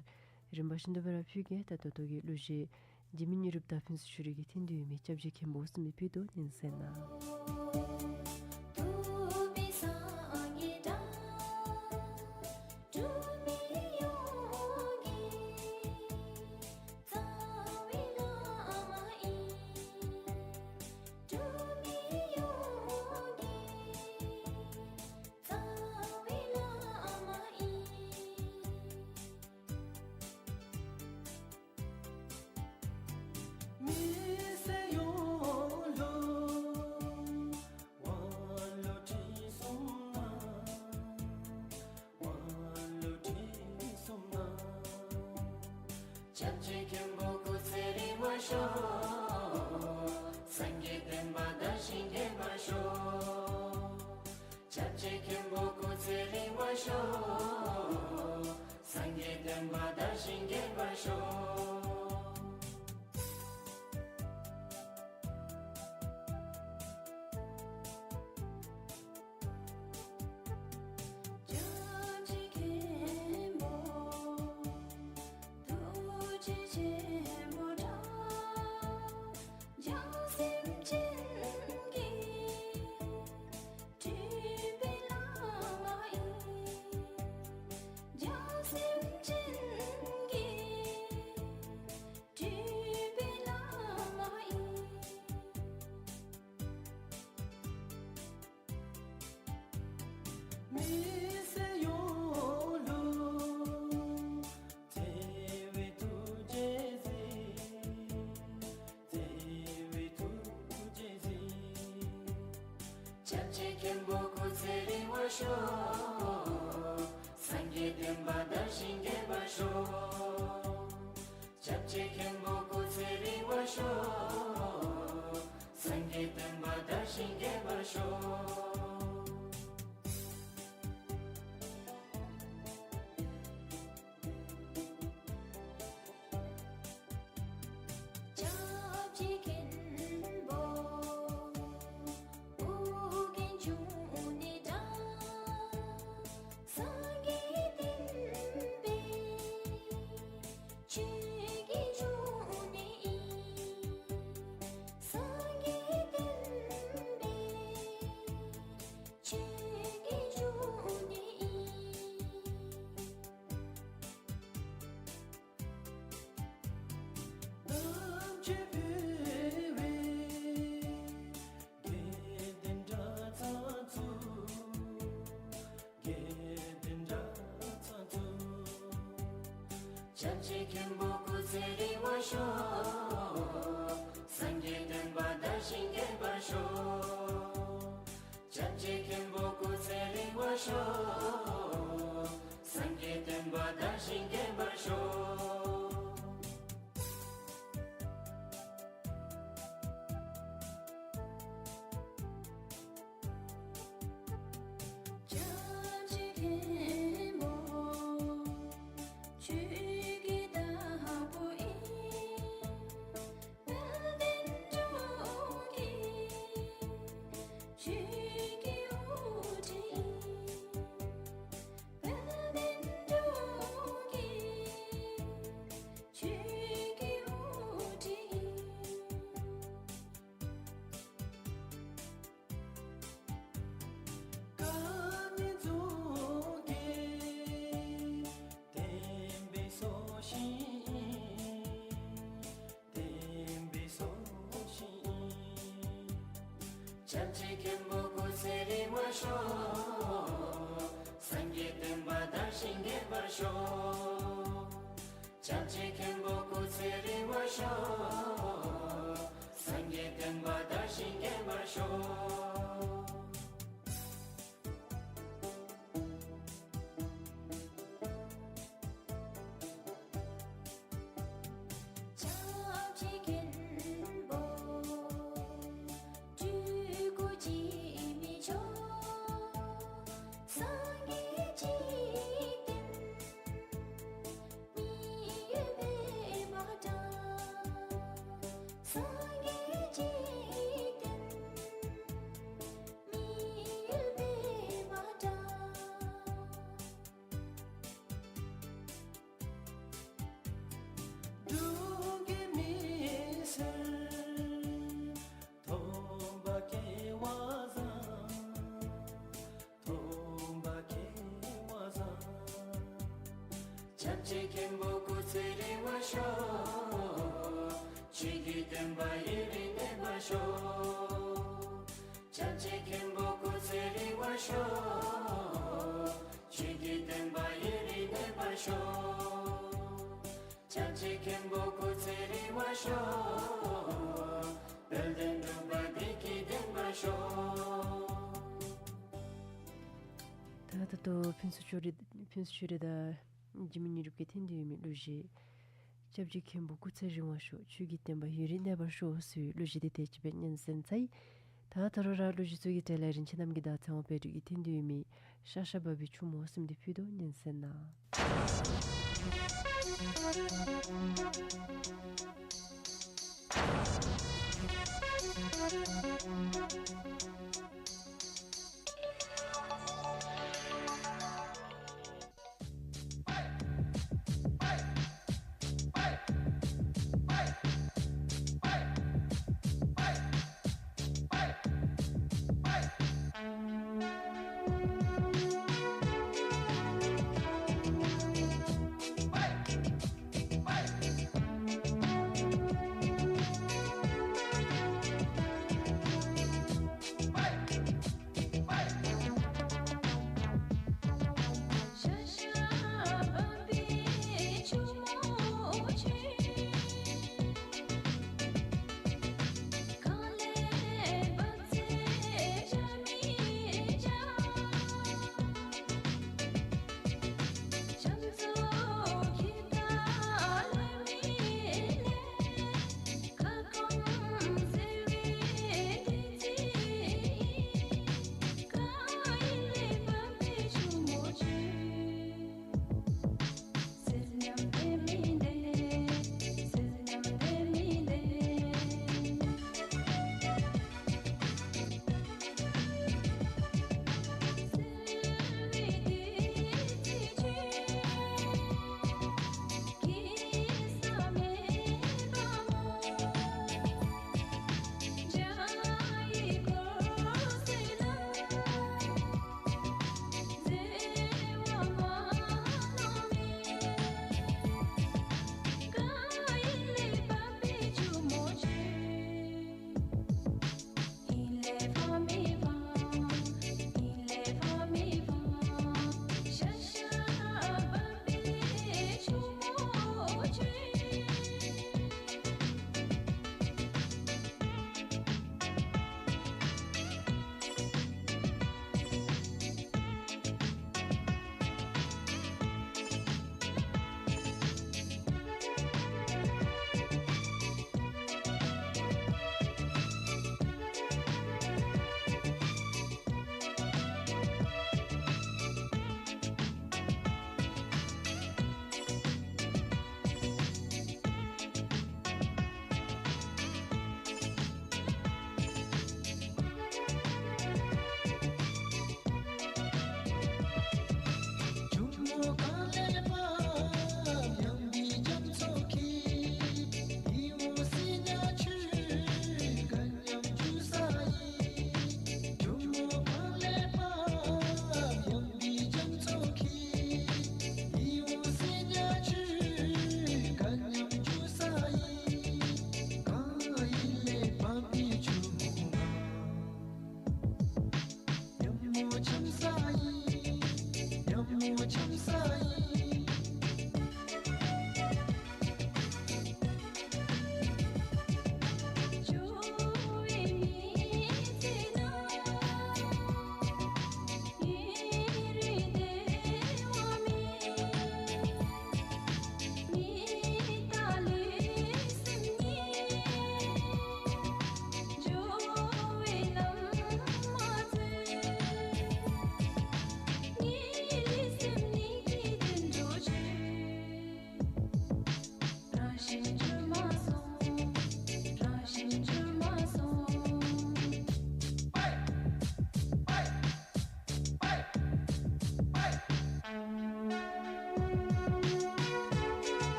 རིམ་པ་བཞིན་དུ་སྦེ་ར་ཕུལ་གེ། ད་ད་ལྟོ་གི་གླུ་གཞས་འཇིགས་མེད་ཉི་རུ་པ་དང་ཕུན་ཚོགས་ཆོས་སྒྲོན་གྱི་དོན་དུ་ཡོད་མི་སྐྱབས་རྗེ་མཁན་པོ་ཟེར་མི་ཕུལ་དོ། སྙན་གསན་གནང་། སྐྱབས་རྗེ་མཁན་པོ་སྐུ་ཚེ་རིང་བར་ཤོག། སངས་རྒྱས་བསྟན་པ་དར་ཞིང་རྒྱས་པར་ཤོག། སྐྱབས་རྗེ་མཁན་པོ་སྐུ་ཚེ་རིང་བར་ཤོག། སངས་རྒྱས་བསྟན་པ་དར་ཞིང་རྒྱས་པར་ཤོག། སྐྱབས་རྗེ་མཁན་པོ་ཐུགས་རྗེ་ཆེན་པོ་དང་། བྱང་སེམས་ཅན་གྱི་སྤྲུལ་པའི་བླ་མ་ཨིན། བྱང་སེམས་ཅན་གྱི་སྤྲུལ་པའི་བླ་མ་ཨིན། མི་སེར་ཡོངས་ལུ་བརྩེ་བའི་ཐུགས་རྗེ་གཟིགས། བརྩེ་བའི་ཐུགས་རྗེ་གཟིགས། སྐྱབས་རྗེ་མཁན་པོ་སྐུ་ཚེ་རིང་བར་ཤོག། སངས་རྒྱས་བསྟན་པ་དར་ཞིང་རྒྱས་པར་ཤོག། སྐྱབས་རྗེ་མཁན་པོ་སྐུ་ཚེ་རིང་བར་ཤོག། སངས་རྒྱས་བསྟན་པ་དར་ཞིང་རྒྱས་པར་ཤོག། སྐྱབས་རྗེ་མཁན་པོ་ཨོ་རྒྱན་འབྱུང་གནས་དང་། སངས་རྒྱས་བསྟན་པའི་ཆོས་ཀྱི་འབྱུང་གནས་ཨིན། སངས་རྒྱས་བསྟན་པའི་ཆོས་ཀྱི་འབྱུང་གནས་ཨིན། དམ་ཆོས་ཕུལ་བའི་དགེ་འདུན་གྲྭ་ཚང་ཚུ། དགེ་འདུན་གྲྭ་ཚང་ཚུ། སྐྱབས་རྗེ་མཁན་པོ་སྐུ་ཚེ་རིང་བར་ཤོག། སངས་རྒྱས་བསྟན་པ་དར་ཞིང་རྒྱས་པར་ཤོག། སྐྱབས་རྗེ་མཁན་པོ་སྐུ་ཚེ་རིང་བར་ཤོག། སངས་རྒྱས་བསྟན་པ་དར་ཞིང་རྒྱས་པར་ཤོག། སྐྱབས་རྗེ་མཁན་པོ་ཆོས་ཀྱི་བདག་པོ་ཨིན། དཔལ་ལྡན་འབྲུག་གི་ཆོས་ཀྱི་དབུ་ཁྲིད་ཨིན། སྐྱབས་རྗེ་མཁན་པོ་སྐུ་ཚེ་རིང་བར་ཤོག། སངས་རྒྱས་བསྟན་པ་དར་ཞིང་རྒྱས་པར་ཤོག། སྐྱབས་རྗེ་མཁན་པོ་སྐུ་ཚེ་རིང་བར་ཤོག། སངས་རྒྱས་བསྟན་པ་དར་ཞིང་རྒྱས་པར་ཤོག། སྐྱབས་རྗེ་མཁན་པོ་སྤྲུལ་སྐུ་འཇིགས་མེད་མཆོག། སངས་རྒྱས་འཇིག་རྟེན་མི་ཡུལ་པདྨ་བཀྲ། སངས་རྒྱས་འཇིག་རྟེན་མི་ཡུལ་པདྨ་བཀྲ། འབྲུག་གི་མི་སེར་སྟོན་པ་སྐལ་བ་བཟང་། སྟོན་པ་སྐལ་བ་བཟང་། སྐྱབས་རྗེ་མཁན་པོ་སྐུ་ཚེ་རིང་བར་ཤོག། ཆོས་ཀྱི་བསྟན་པ་ཡུན་རིང་གནས་པར་ཤོག། སྐྱབས་རྗེ་མཁན་པོ་སྐུ་ཚེ་རིང་བར་ཤོག། ཆོས་ཀྱི་བསྟན་པ་ཡུན་རིང་གནས་པར་ཤོག། སྐྱབས་རྗེ་མཁན་པོ་སྐུ་ཚེ་རིང་བར་ཤོག། དཔལ་ལྡན་འབྲུག་པ་བདེ་སྐྱིད་ལྡན་པར་ཤོག། ད་ད་ལྟོ་ཕུན་ཚོགས་ཆོས་སྒྲོན་ཕུན་ཚོགས་ཆོས་སྒྲོན་དང་འཇིགས་མེད་དངོས་གྲུབ་ཀྱིས་འཐེན་ཏེ་ཡོད་མི་གླུ་གཞས་སྐྱབས་རྗེ་མཁན་པོ་སྐུ་ཚེ་རིང་བར་ཤོག། ཆོས་ཀྱི་བསྟན་པ་ཡུན་རིང་གནས་པར་ཤོག་ཟེར་བའི་གླུ་གཞས་དེ་དེ་ཅིག་སྦེ་སྙན་གསན་ཚར་ཡི། ད་ད་རུང་ར་གླུ་གཞས་ཚུ་གི་གྲས་ལས་རིན་ཆེན་རྣམ་རྒྱལ་དང་ཚེ་དབང་དཔལ་སྒྲོན་གྱིས་འཐེན་ཏེ་ཡོད་མི་ཤ་ཤ་བབས་པའི་ཆུ་མོ་ཟེར་མི་དེ་ཕུལ་དོ། སྙན་གསན་གནང་།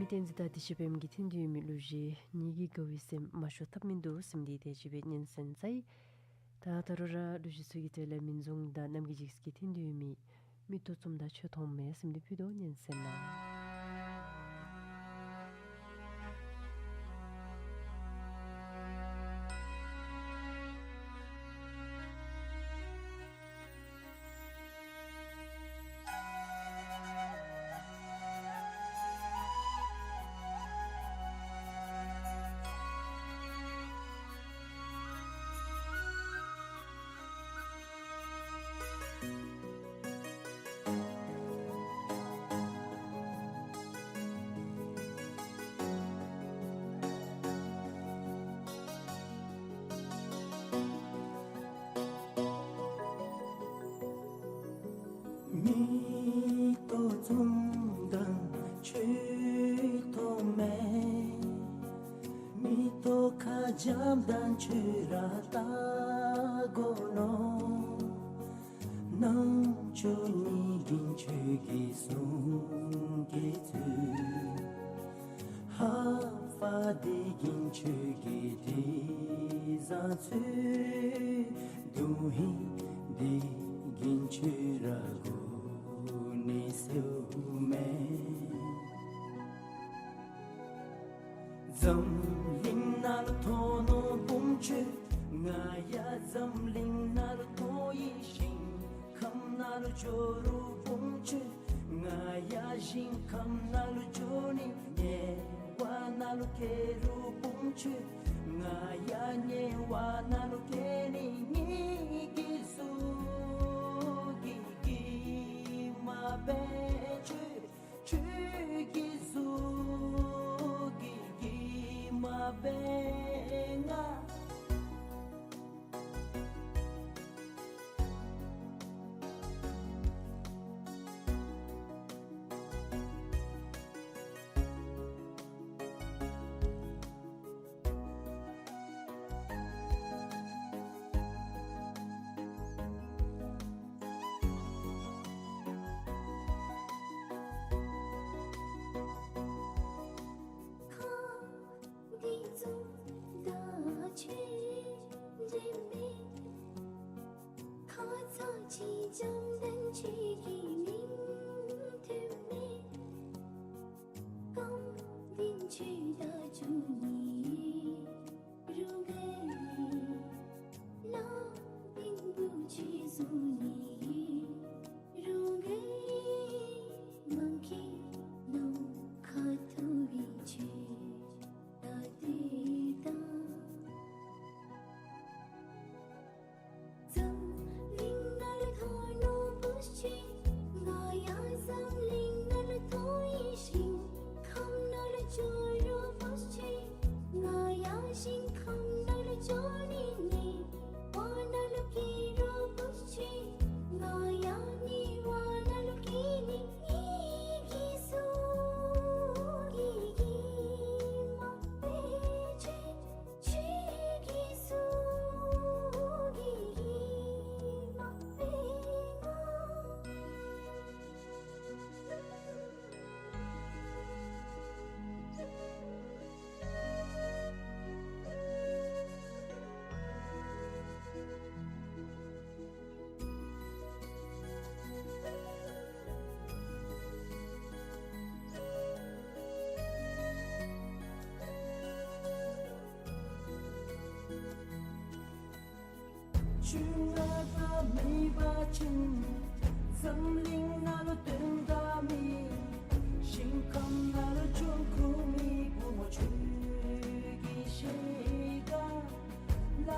བསྟན་འཛིན་དང་བདེ་ཆེན་ཕེབས་མཁན་གྱི་འཐེན་ཏེ་ཡོད་མི་གླུ་གཞས་ཉིད་ཀྱིས་དགའ་བའི་སེམས་མ་ཤོར་ཐབས་མིན་འདུག་ཟེར་མི་འདི་དེ་ཅིག་སྦེ་སྙན་གསན་མཛད་ཡི། ད་ད་རུང་ར་གླུ་གཞས་ཚུ་གི་གྲས་ལས་མི་རྫོང་དང་རྣམ་རྒྱལ་འཇིགས་སེལ་གྱི་འཐེན་ཏེ་ཡོད་མི་མིག་ཏོ་བཙུམ་དང་ཆོས་མཐོང་མེད་ཟེར་མི་འདི་ཕུལ་དོ། སྙན་གསན་གནང་། མིག་ཏོ་བཙུམ་དང་ཆོས་མཐོང་མེད། མིག་ཏོ་ཁ་འཇམ་དང་ཆོས་ར་བལྟ་དགོ་མནོ། ནང་ཆོས་ཉིད་དཀོན་མཆོག་གི་གསུང་གི་ཚུལ། ཧ་ཕ་འདི་དཀོན་མཆོག་གི་དྲི་བཟང་ཚུལ། དོན་ཧིང་འདི་དཀོན་མཆོག་ར་གོ་ནི་ཟེརཝ་མས། འཛམ་གླིང་ནང་ལུ་མཐོང་མནོ་བུམོ་ཁྱོད། ང་ཡང་འཛམ་གླིང་ནང་ལུ་མཐོང་ཡི། ཞིང་ཁམས་ནང་ལུ་འགྱོ་རུང་བུམོ་ཁྱོད། ང་ཡང་ཞིང་ཁམས་ནང་ལུ་འགྱོ་ནི། དམྱལ་བ་ནང་ལུ་སྐྱེ་རུང་བུམོ་ཁྱོད། ང་ཡང་དམྱལ་བ་ནང་ལུ་སྐྱེ་ནི། ངེ་གི་གཟུགས་ཀྱི་གྲིབ་མ་འབད་ཁྱོད། ཁྱོད་ཀྱི་གཟུགས་ཀྱི་གྲིབ་མ་འབད་ང་། ཁ་འདི་བཙུམ་དང་ཆོས་འདི་མེད། ཁ་ཚ་ཅིག་འཇམ་དང་ཆོས་ཀྱི་མིང་ཐོས་མེད། རྐངམ་འདི་ཆོས་དང་འགྱོ་ནི་རུང་གེ། ལགཔ་འདི་བུ་ཆོས་བཟུང་ནི་རུང་གེ། མ་མཁྱེན་ནོ་ཁ་ཐུག་པའི་ཆོས་ད་དེ་དང་། འཛམ་གླིང་ནང་ལུ་མཐོང་མནོ་བུམོ་ཁྱོད། ང་ཡང་འཛམ་གླིང་ནང་ལུ་མཐོང་ཡི། ཞིང་ཁམས་ནང་ལུ་འགྱོ་རུང་བུམོ་ཁྱོད། ང་ཡང་ཞིང་ཁམས་ནང་ལུ་འགྱོ་ནི། དམྱལ་བ་ནང་ལུ་སྐྱེ་རུང་བུམོ་ཁྱོད། ང་ཡང་དམྱལ་བ་ནང་ལུ་སྐྱེ་ནི། ངེ་གི་གཟུགས་ཀྱི་གྲིབ་མ་འབད་ཁྱོད། ཁྱོད་ཀྱི་གཟུགས་ཀྱི་གྲིབ་མ་འབད་ང་། ཁྱོད་ང་དང་མེད་པ་ཅིན། འཛམ་གླིང་ནང་ལུ་དོན་དག་མེད། ཞིང་ཁམས་ནང་ལུ་འགྱོ་དགོ་མི། བུམོ་ཁྱོད་ཀྱི་ཤེས་ག་ལ་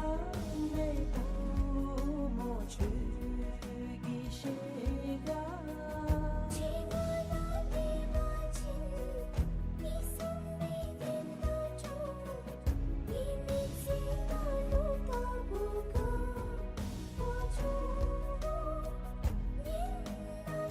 མེད། བུམོ་ཁྱོད་ཀྱི་ཤེས་ག། ཁྱོད་ང་དང་འདྲ་བ་ཅིན། ཨིན་སམ་མི་དེན་ད་ཅོ། ཨིན་མི་ཚེ་ང་ལུ་ད་བུ་ག་བུ་ཅོ། ཉིན་ན་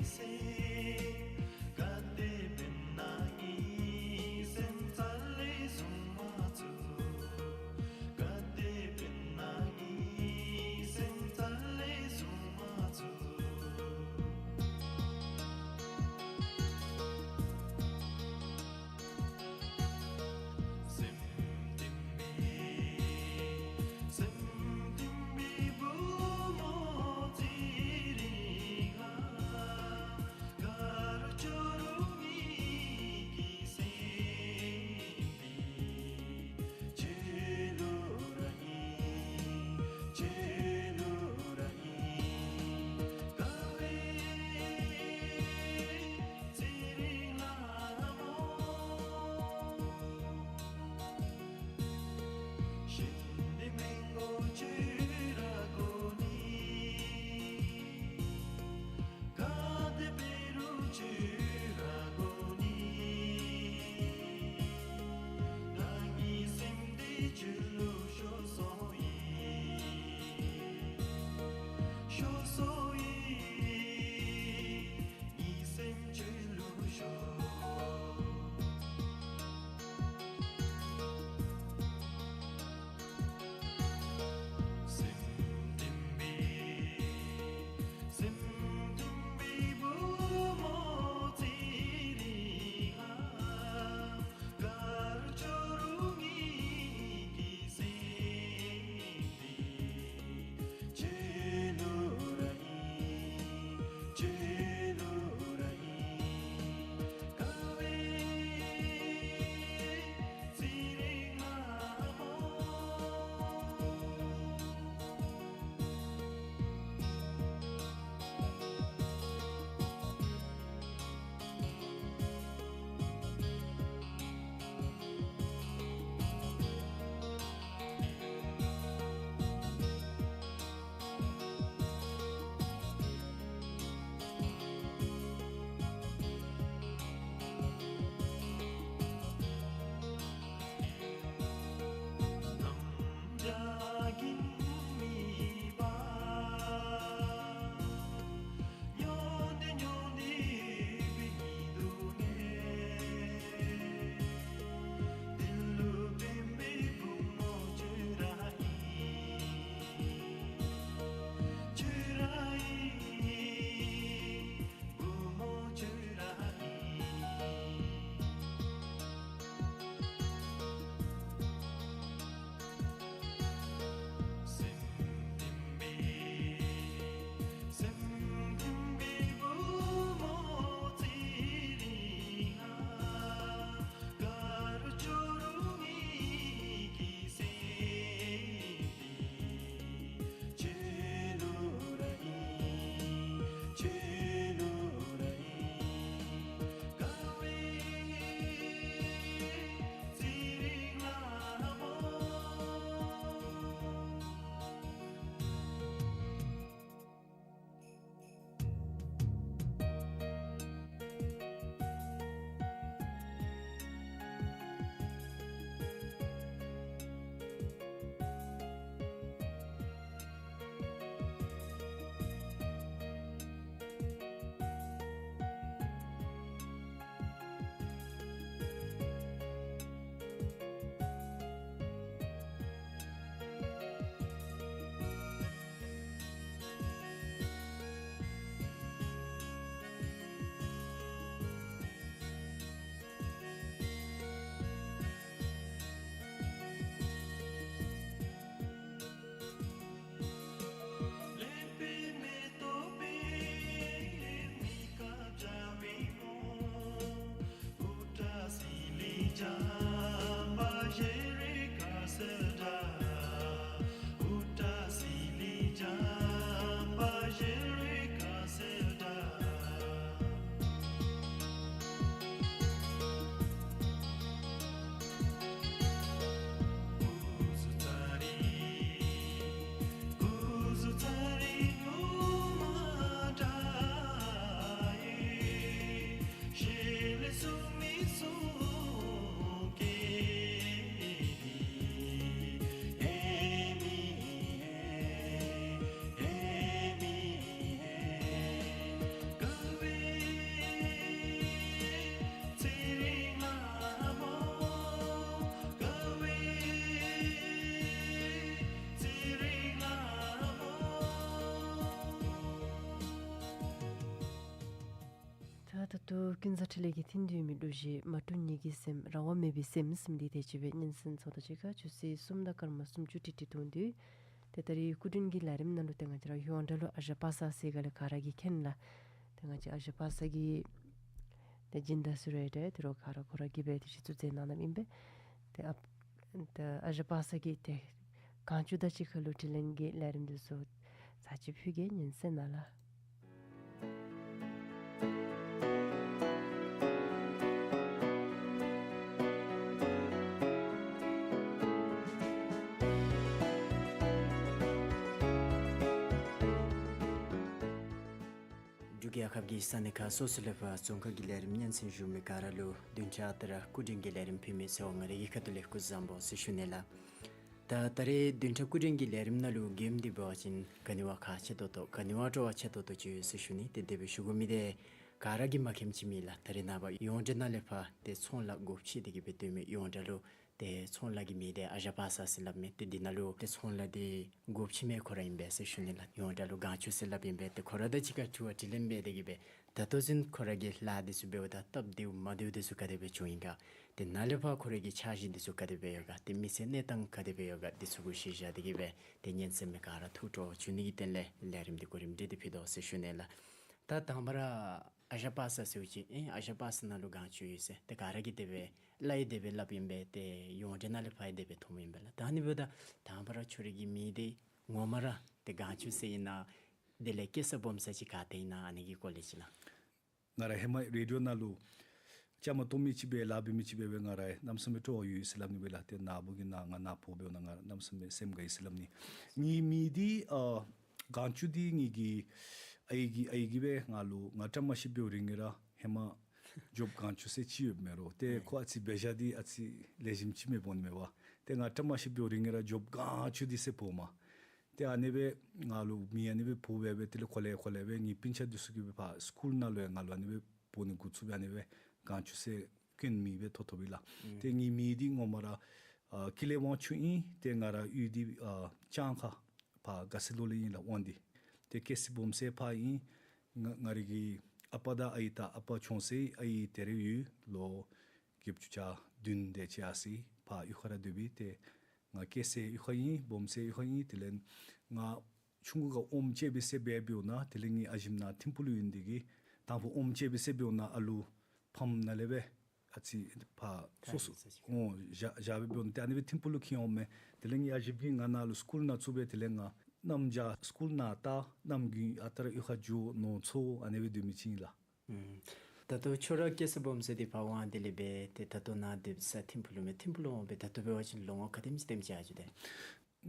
སེམས་ག་དེ་འབད་ན་ཨིན་སེམས་རྩ་ལས་བཟུང་མ་ཚུགས། ག་དེ་འབད་ན་ཨིན་སེམས་རྩ་ལས་བཟུང་མ་ཚུགས། སེམས་གཏིང་མའི་སེམས་གཏིང་མའི་བུམོ་ཚེ་རིང་ལགས། ད་ད་ལྟོ་ཀུན་བཟང་འཕྲིན་ལས་ཀྱིས་འཐེན་ཏེ་ཡོད་མི་གླུ་གཞས་མ་དཀྲུགས་ཉིད་ཀྱི་སེམས་རང་དབང་མེད་པའི་སེམས་ཟེར་མི་འདི་དེ་ཅིག་སྦེ་སྙན་གསན་ཚརཝ་ད་གཅིག་ཁར་ཆུ་ཚོད་གསུམ་དང་སྐར་མ་སུམ་ཅུ་ཏིག་ཏིག་ཐོན་དོ། ཏེ་ད་རིས་སྐུ་མགྲོན་གྱི་ལས་རིམ་ནང་ལུ་ཏེ་ང་བཅས་ར་ཡོངས་གྲགས་ལུ་ཨ་ཞང་པ་སངས་ཟེར་ག་ལས་ག་ར་གིས་མཁྱེན་ལགས། ཏེ་ང་བཅས་ཨ་ཞང་པ་སངས་ཀྱི་ཏེ་སྦྱིན་བདག་ཟེར་རུང་ཏེ་རོགས་ག་ར་ཁོ་ར་གིས་སྦེ་དེ་ཅིག་གཙོ་མཛད་གནང་གནངམ་ཨིན་པས། ཏེ་ཨ་ཏེ་ཨ་ཞང་པ་སངས་ཀྱིས་ཏེ་གངས་ཆུ་དང་གཅིག་ཁར་ལུ་དྲི་ལན་གྱི་ལས་རིམ་འདི་ཚུ་ཚར་གཅིག་ཕུལ་གེ། སྙན་གསན་གནང་ལགས། འབྲུག་རྒྱལ་ཁབ་ཀྱི་ས་གནས་ཁག་སོ་སོ་ལས་ཕར་རྫོང་ཁ་གི་ལས་རིམ་སྙན་གསན་བཞུགས་མི་ག་ར་ལུ་བདུན་ཕྲག་ད་ར་སྐུ་མགྲོན་གྱི་ལས་རིམ་ཕུལ་མི་ཟེར་བ་ང་རའི་གི་ཁ་ཐུག་ལས་སྐུ་གཟུགས་བཟང་པོ་ཟེར་ཞུ་ནི་ལགས། ད་ད་རིས་བདུན་ཕྲག་སྐུ་མགྲོན་གྱི་ལས་རིམ་ནང་ལུ་མགྱོནམ་འདི་འབད་བ་ཅིན་ག་ནི་བ་ཁག་ཆེ་ཏོག་ཏོ་ག་ནི་བ་སྤྲོ་བ་ཆེ་ཏོག་ཏོ་ཅིག་ཡོད་ཟེར་ཞུ་ནི། ཏེ་དེ་སྦེ་ཞུ་དགོ་མི་འདི་ག་ར་གིས་མ་མཁྱེནམ་ཅིག་མེད་ལགས། ད་རེས་ནངས་པ་ཡོངས་གྲགས་ནང་ལས་ཕར་ཏེ་ཚོང་ལཱ་སྒོ་ཕྱེ་སྟེ་གི་སྦེ་སྡོད་མི་ཡོངས་གྲགས་ལུ་ཏེ་ཚོང་ལཱ་གི་མི་འདི་ཨ་ཞང་པ་སངས་ཟེར་སླབ་མི་ཏེ་འདི་ནང་ལུ་ཏེ་ཚོང་ལཱ་འདི་སྒོ་ཕྱེ་མི་ཁོ་ར་ཨིན་པས་ཟེར་ཞུ་ནི་ལགས། ཡོངས་གྲགས་ལུ་གངས་ཆུ་ཟེར་སླབ་ཨིན་པས། ཏེ་ཁོ་ར་དང་གཅིག་ཁར་ཐུག་པ་དྲི་ལན་འབད་དེ་གི་སྦེ་ད་ལྟོ་ཚུན་ཁོ་ར་གི་ལཱ་འདི་ཚུ་འབདཝ་ད་སྟབས་བདེཝ་མ་བདེཝ་འདི་ཚུ་ག་དེ་སྦེ་བྱུང་ཡི་ག། ཏེ་ནཱ་ལས་ཕར་ཁོ་ར་གི་འཆར་གཞི་འདི་ཚུ་ག་དེ་སྦེ་ཡོད་ག། ཏེ་མི་ཚེ་གནས་སྟངས་ག་དེ་སྦེ་ཡོད་ག། འདི་ཚུ་གུ་གཞི་བཞག་སྟེ་གི་སྦེ་ཏེ་སྙན་གསན་མི་ག་ར་ཐུགས་སྤྲོ་བྱུང་ནི་གི་དོན་ལས་ལས་རིམ་འདི་གོ་རིམ་སྒྲིག་སྟེ་ཕུལ་དོ་ཟེར་ཞུ་ནི་ལགས། ད་དང་པ་ར་ཨ་ཞང་པ་སངས་ཟེརཝ་ཅིག་ཨེ་ཨ་ཞང་པ་སངས་ནང་ལུ་གངས་ཆུ་ཡོད་ཟེར་ཏེ་ག་ར་གིས་དེ་སྦེ་ལཱ་ཡང་དེ་སྦེ་སླབ་ཨིན་པས། ཏེ་ཡོངས་གྲགས་ནང་ལས་ཕར་ཡང་དེ་སྦེ་མཐོངམ་ཨིན་པས་ལགས། ད་ཨ་ནི་འབདཝ་ད་དང་པ་ར་ཁྱོད་རའི་གི་མིང་འདི་ངོ་མ་ར་ཏེ་གངས་ཆུ་ཟེར་ཨིན་ན་དེ་ལས་སྐྱེས་ས་སྦོམ་ས་ཅིག་ག་ཏེ་ཨིན་ན་ཨ་ནི་གི་སྐོར་ལས་ཅིག་ལགས། ང་ར་ཧེ་མ་རེ་ཌི་ཡོ་ནང་ལུ་བཅའ་མར་གཏོགས་མི་ཅིག་སྦེ་ལཱ་འབད་མི་ཅིག་འབད་བའི་ང་ར་གནམ་མེད་ས་མེད་སྤྲོ་བ་ཡོད་ཟེར་སླབ་ནི་སྦེ་ལགས། ཏེ་ནཱ་བུ་གི་ནཱ་ང་ནཱ་ཕོག་འབདཝ་ད་ང་ར་གནམ་མེད་ས་མེད་སེམས་དགའ་ཡི་ཟེར་སླབ་ནི། ངེའི་མིང་འདི་ཨ་གངས་ཆུ་འདི་ངེ་གི་ཨའི་གིས་ཨའི་གིས་སྦེ་ང་ལུ་ང་བཀྲ་མ་ཤིས་པའི་རིང་ངེ་ར་ཧེ་མ་ཇོབ་གངས་ཆུ་ཟེར་ཅིག་ཡོདཔ་མས་རོ། ཏེ་ཁོ་ཨ་ཙི་འབད་བཞག་འདི་ཨ་ཙི་ལེགས་ཤོམ་ཅིག་མེདཔ་འོང་ནི་མས་པ། ཏེ་ང་བཀྲ་མ་ཤིས་པའི་རིང་ངེ་ར་ཇོབ་གངས་ཆུ་འདི་ཟེར་འབོཝ་མས། ཏེ་ཨ་ནི་སྦེ་ང་ལུ་མིང་ཨ་ནི་སྦེ་འབོ་སྦེ་སྦེ་དེ་ལས་གོ་ལེ་གོ་ལེ་སྦེ་ངེའི་སྤུན་ཆ་འདི་ཚུ་གིས་སྦེ་ཕར་སི་ཀུལ་ནང་ལུ་ཡང་ང་ལུ་ཨ་ནི་སྦེ་འབོ་ནི་འགོ་བཙུགས་སྦེ་ཨ་ནི་སྦེ་གངས་ཆུ་ཟེར་སྐྱོན་མིང་སྦེ་ཐོབ་ཐོབ་ཨིན་ལགས། ཨུམ། ཏེ་ངེའི་མིང་འདི་ངོ་མ་ར་ཨ་ཀུན་ལེགས་དབང་ཕྱུག་ཨིན། ཏེ་ང་ར་གཡུས་འདི་ཨ་ལྕང་ཁ་ཕར་དགའ་སེང་ལོག་ལས་ཨིན་ལགས་དབང་འདི། ཏེ་སྐྱེས་ས་སྦོམ་ས་ཕར་ཨིན། ང་ང་རའི་གི་ཨ་པ་དང་ཨའི་ད་ཨ་པ་ཆུང་ས་ཨའི་ད་རེས་ཡོད་ལོ་བརྒྱད་ཅུ་གྱ་བདུན་དེ་ཅིག་ཡར་སོ་ཡི། ཕར་གཡུས་ཁ་ར་སྡོད་པས། ཏེ་ང་སྐྱེས་ས་གཡུས་ཁ་ཨིན། སྦོམ་ས་གཡུས་ཁ་ཨིན། དེ་ལས་ང་ཆུང་ཀུ་ཁར་ཨོམ་བཅད་པའི་ཟེར་འབད་འབདཝ་ད་དེ་ལས་ངེའི་ཨ་ཞིམ་ནཱ་ཐིམ་ཕུག་ལུ་ཡོད་ནི་དེ་གིས་དང་ཕུ་ཨོམ་བཅད་པའི་ཟེར་འབདཝ་ད་ཨ་ལུ་ཕམ་ནང་ལས་སྦེ་ཨ་ཙི་ཕར་སོ་སོ་ཨོ་བཞག་བཞག་སྦེ་འབདཝ་ད་ཏེ་ཨ་ནི་སྦེ་ཐིམ་ཕུག་ལུ་འཁྱིད་འོངམ་མས། དེ་ལས་ངེའི་ཨ་ཞིམ་གིས་ང་ནཱ་ལུ་སི་ཀུལ་ནང་བཙུགས་སྦེ་དེ་ལས་ང་གནམ་བྱཱར་སི་ཀུལ་ནང་ལྟ་གནམ་དགུན་ཨ་རྟག་ར་གཡུས་ཁར་འགྱོ་ནོར་འཚོ་ཨ་ནི་སྦེ་སྡོད་མི་ཅིག་ཨིན་ལགས། ཨུམ། ད་ལྟོ་ཁྱོད་ར་སྐྱེས་ས་སྦོམ་ས་འདི་ཕར་དབང་འདི་ལས་སྦེ་ཏེ་ད་ལྟོ་ནཱ་སྡོད་ས་ཐིམ་ཕུག་ལུ་མས། ཐིམ་ཕུག་ལུ་འོང་སྦེ་ད་ལྟོ་འབད་བ་ཅིན་ལོ་ངོ་ག་དེམ་ཅིག་དེམ་ཅིག་ཡར་འགྱོ་དེས།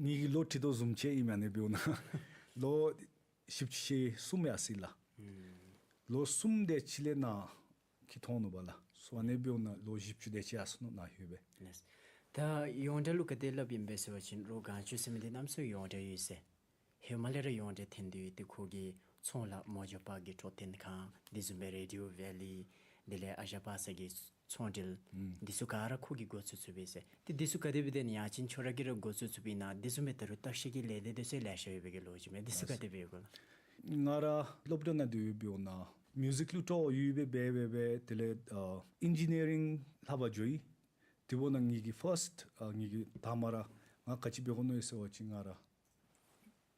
ངེ་གི་ལོ་ཁྲི་གདུགས་བཟུམ་ཅིག་ཨིན་མས་ཨ་ནི་འབདཝ་ད་ལོ་བཞི་བཅུ་ཞེ་གསུམ་ཡར་སོ་ཡི་ལགས། ཨུམ། ལོ་གསུམ་དེ་ཅིག་ལས་ནཱ་འཁྱིད་འཐོན་ནུག་པ་ལགས། སོ་ཨ་ནི་འབདཝ་ད་ལོ་བཞི་བཅུ་དེ་ཅིག་ཡར་སོ་ནུག་ནཱ་ལྷོད་སྦེ། ལགས། ད་ཡོངས་གྲགས་ལུ་ག་དེ་སླབ་ཨིན་པས་ཟེར་བ་ཅིན་རོགས་གངས་ཆུ་ཟེར་མི་འདི་གནམ་མེད་ས་མེད་ཡོངས་གྲགས་ཡོད་ཟེར། ཧེ་མ་ལས་ར་ཡོངས་གྲགས་ཐོན་ཏེ་ཡོད། ཏེ་ཁོ་གི་ཚོང་ལཱ་མོ་ཇོ་པ་གི་འཕྲོ་མཐུད་ཁང་དེ་བཟུམ་སྦེ་རེ་ཌི་ཡོ་ཝེ་ལི་དེ་ལས་ཨ་ཞང་པ་སངས་ཀྱི་ཚོང་འབྲེལ་ཨུམ་འདི་ཚུ་ག་ར་ཁོ་གིས་འགོ་བཙུགས་བཙུགསཔ་ཨིན་ཟེར། ཏེ་འདི་ཚུ་ག་དེ་སྦེ་ཏེ་ཡང་ཅིན་ཁྱོད་ར་གིས་ར་འགོ་བཙུགས་བཙུགསཔ་ཨིན་ན། དེ་བཟུམ་སྦེ་ད་རུང་བརྟག་ཞིབ་ཀྱི་ལས་སྡེ་འདི་ཚུ་ལེ་ཤ་ཡོད་པའི་གི་ལོ་རྒྱུས་མས། འདི་ཚུ་ག་དེ་སྦེ་ཡོད་ག་ལགས། ང་ར་སློབ་གྲྭ་ནང་སྡོད་པའི་སྒང་ནང་མིའུ་ཟིག་ལུ་སྤྲོ་བ་ཡོད་པའི་སྦེ་སྦེ་སྦེ་དེ་ལས་ཨ་ཨིན་ཇི་ནི་ཡ་རིང་ལྷབ་པར་འགྱོ་ཡི། དེ་འབདཝ་ད་ངེ་གི་ཕཱསཊ་ཨ་ངེ་གི་དང་པ་ར་ང་ག་ཅི་འབད་དགོ་མནོ་ཡི་ཟེར་བ་ཅིན་ང་ར་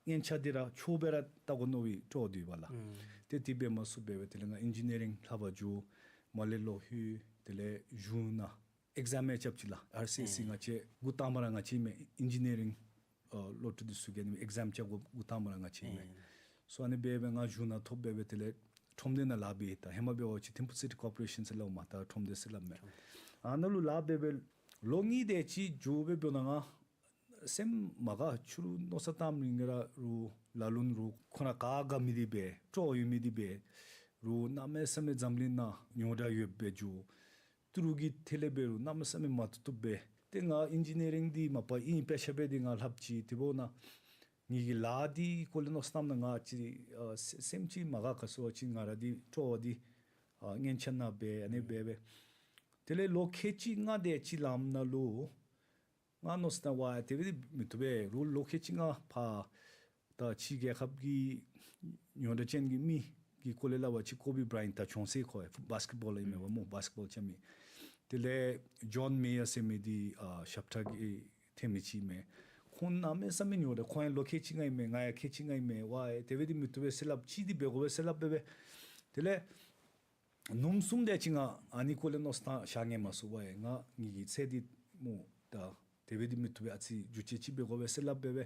སྙན་ཆ་འདི་ར་ཆོས་སྦེ་ར་བལྟ་དགོ་མནོ་བའི་སྤྲོ་བ་འདུག་པ་ལགས། ཨུམ། ཏེ་དེ་འབད་མ་ཚུགས་པས། ཏེ་དེ་ལས་ང་ཨིན་ཇི་ནི་ཡ་རིང་ལྷབ་པར་འགྱོ། མར་ལས་ལོག་ལྷོད། དེ་ལས་གཞུང་ནང་ཨེག་ཛམ་ཡང་རྐྱབ་ཅི་ལགས། ཨར་སི་ཨེས་སི། ཨུམ། ང་བཅས་འགོ་དང་པ་ར་ང་བཅས་མས་ཨིན་ཇི་ནི་ཡ་རིང་ཨ་སློབ་ཕྲུག་འདི་ཚུ་གིས་ཨ་ནི་ཨེག་ཛམ་རྐྱབ་དགོ་འགོ་དང་པ་ར་ང་བཅས་མས། ཨུམ། སོ་ཨ་ནི་སྦེ་སྦེ་ང་གཞུང་ནང་ཐོབ་སྦེ་སྦེ་དེ་ལས་ཁྲོམ་སྡེ་ནང་ལཱ་འབད་ཡི། ད་ཧེ་མ་འབད་བ་ཅིན་ཐིམ་ཕུག་སི་ཊི་ཀོར་པོ་རེ་ཤཱན་ཟེར་སླབ་མས། ད་ཁྲོམ་སྡེ་ཟེར་སླབ་མས། ཁྲོམ་སྡེ། ཨ་ནཱ་ལུ་ལཱ་འབད་སྦེ་ལོ་གཉིས་དེ་ཅིག་འགྱོ་སྦེ་འབདཝ་ད་ང་སེམས་མ་དགའ། ཕྱི་རུ་མནོ་བསམ་བཏངམ་རིང་ར་རོགས་ལ་ལུ་རོགས་ཁོང་ར་ག་དགའ་མི་འདི་འབད། སྤྲོ་བ་ཡོད་མི་འདི་འབད། རོགས་གནམ་མེད་ས་མེད་འཛམ་གླིང་ནང་ཡོངས་གྲགས་ཡོདཔ་སྦེ་འགྱོ། ཏི་རུ་གི་ཐད་ལས་འབད་རུང་གནམ་མེད་ས་མེད་མ་བཏུབ་བཏུབ་སྦེ། ཏེ་ང་ཨིན་ཇི་ནི་ཡ་རིང་འདི་མ་པ་ཨིན་དཔེ་ཆ་སྦེ་འདི་ང་ལྷབ་ཅི། དེ་འབདཝ་ད་ངེ་གི་ལཱ་འདི་སྐོར་ལས་མནོ་བསམ་བཏངམ་ད་ང་ཅིག་ཨ་སེམས་ཅིག་མ་དགའ། ག་ཟེར་བ་ཅིན་ང་ར་འདི་སྤྲོ་བ་འདི་ཨ་སྙན་ཆ་ནང་སྦེ་ཨ་ནི་སྦེ་སྦེ། དེ་ལས་ལོ་ཁལ་གཅིག་ལྔ་དེ་ཅིག་ལངམ་ད་ལུ་ང་མནོ་བསམ་བཏང་། ཝའེ་དེ་སྦེ་འདི་མི་བཏུབ་པས། རོགས་ལོ་ཁལ་གཅིག་ལྔ་ཕར་ད་ཕྱི་རྒྱལ་ཁབ་ཀྱི་ཡོངས་གྲགས་ཅན་གྱི་མི་ གི་སྐོར་ལས་སླབ་པ་ཅིན་ཀོ་བི་བྲ་ཡཱནཊ་ད་བྱོན་ཟེར། ཁོ་བཱསི་ཀེཊ་བཱོལ་ཨིན་མས་པ་སྨོ། བཱསི་ཀེཊ་བཱོལ་རྐྱབ་མི། དེ་ལས་ཇོན་མེ་ཡར་ཟེར་མི་འདི་ཨ་ཞབས་ཁྲ་གི་འཐེན་མི་ཅིག་ཨིན་མས། ཁོང་གནམ་མེད་ས་མེད་ཉོ་རུང་ཁོང་ཡང་ལོ་ཁལ་གཅིག་ལྔ་ཨིན་མས། ང་ཡང་ཁལ་གཅིག་ལྔ་ཨིན་མས། ཝའེ་དེ་སྦེ་འདི་མི་བཏུབ་པས་ཟེར་སླབ། གཅིག་འདི་འབད་དགོ་པས་ཟེར་སླབ་སྦེ་སྦེ། དེ་ལས་ནུབ་གསུམ་དེ་ཅིག་ང་ཨ་ནི་སྐོར་ལས་མནོ་བསམ་བཏང་བཞག་ནི་མ་ཚུགས་པས། ང་ངེ་གི་ཚེ་འདི་སྨོ། ད་དེ་སྦེ་འདི་མི་བཏུབ་པས། ཨ་ཙི་འགྱུར་བཅོས་ཅིག་འབད་དགོ་པས་ཟེར་སླབ་སྦེ་སྦེ་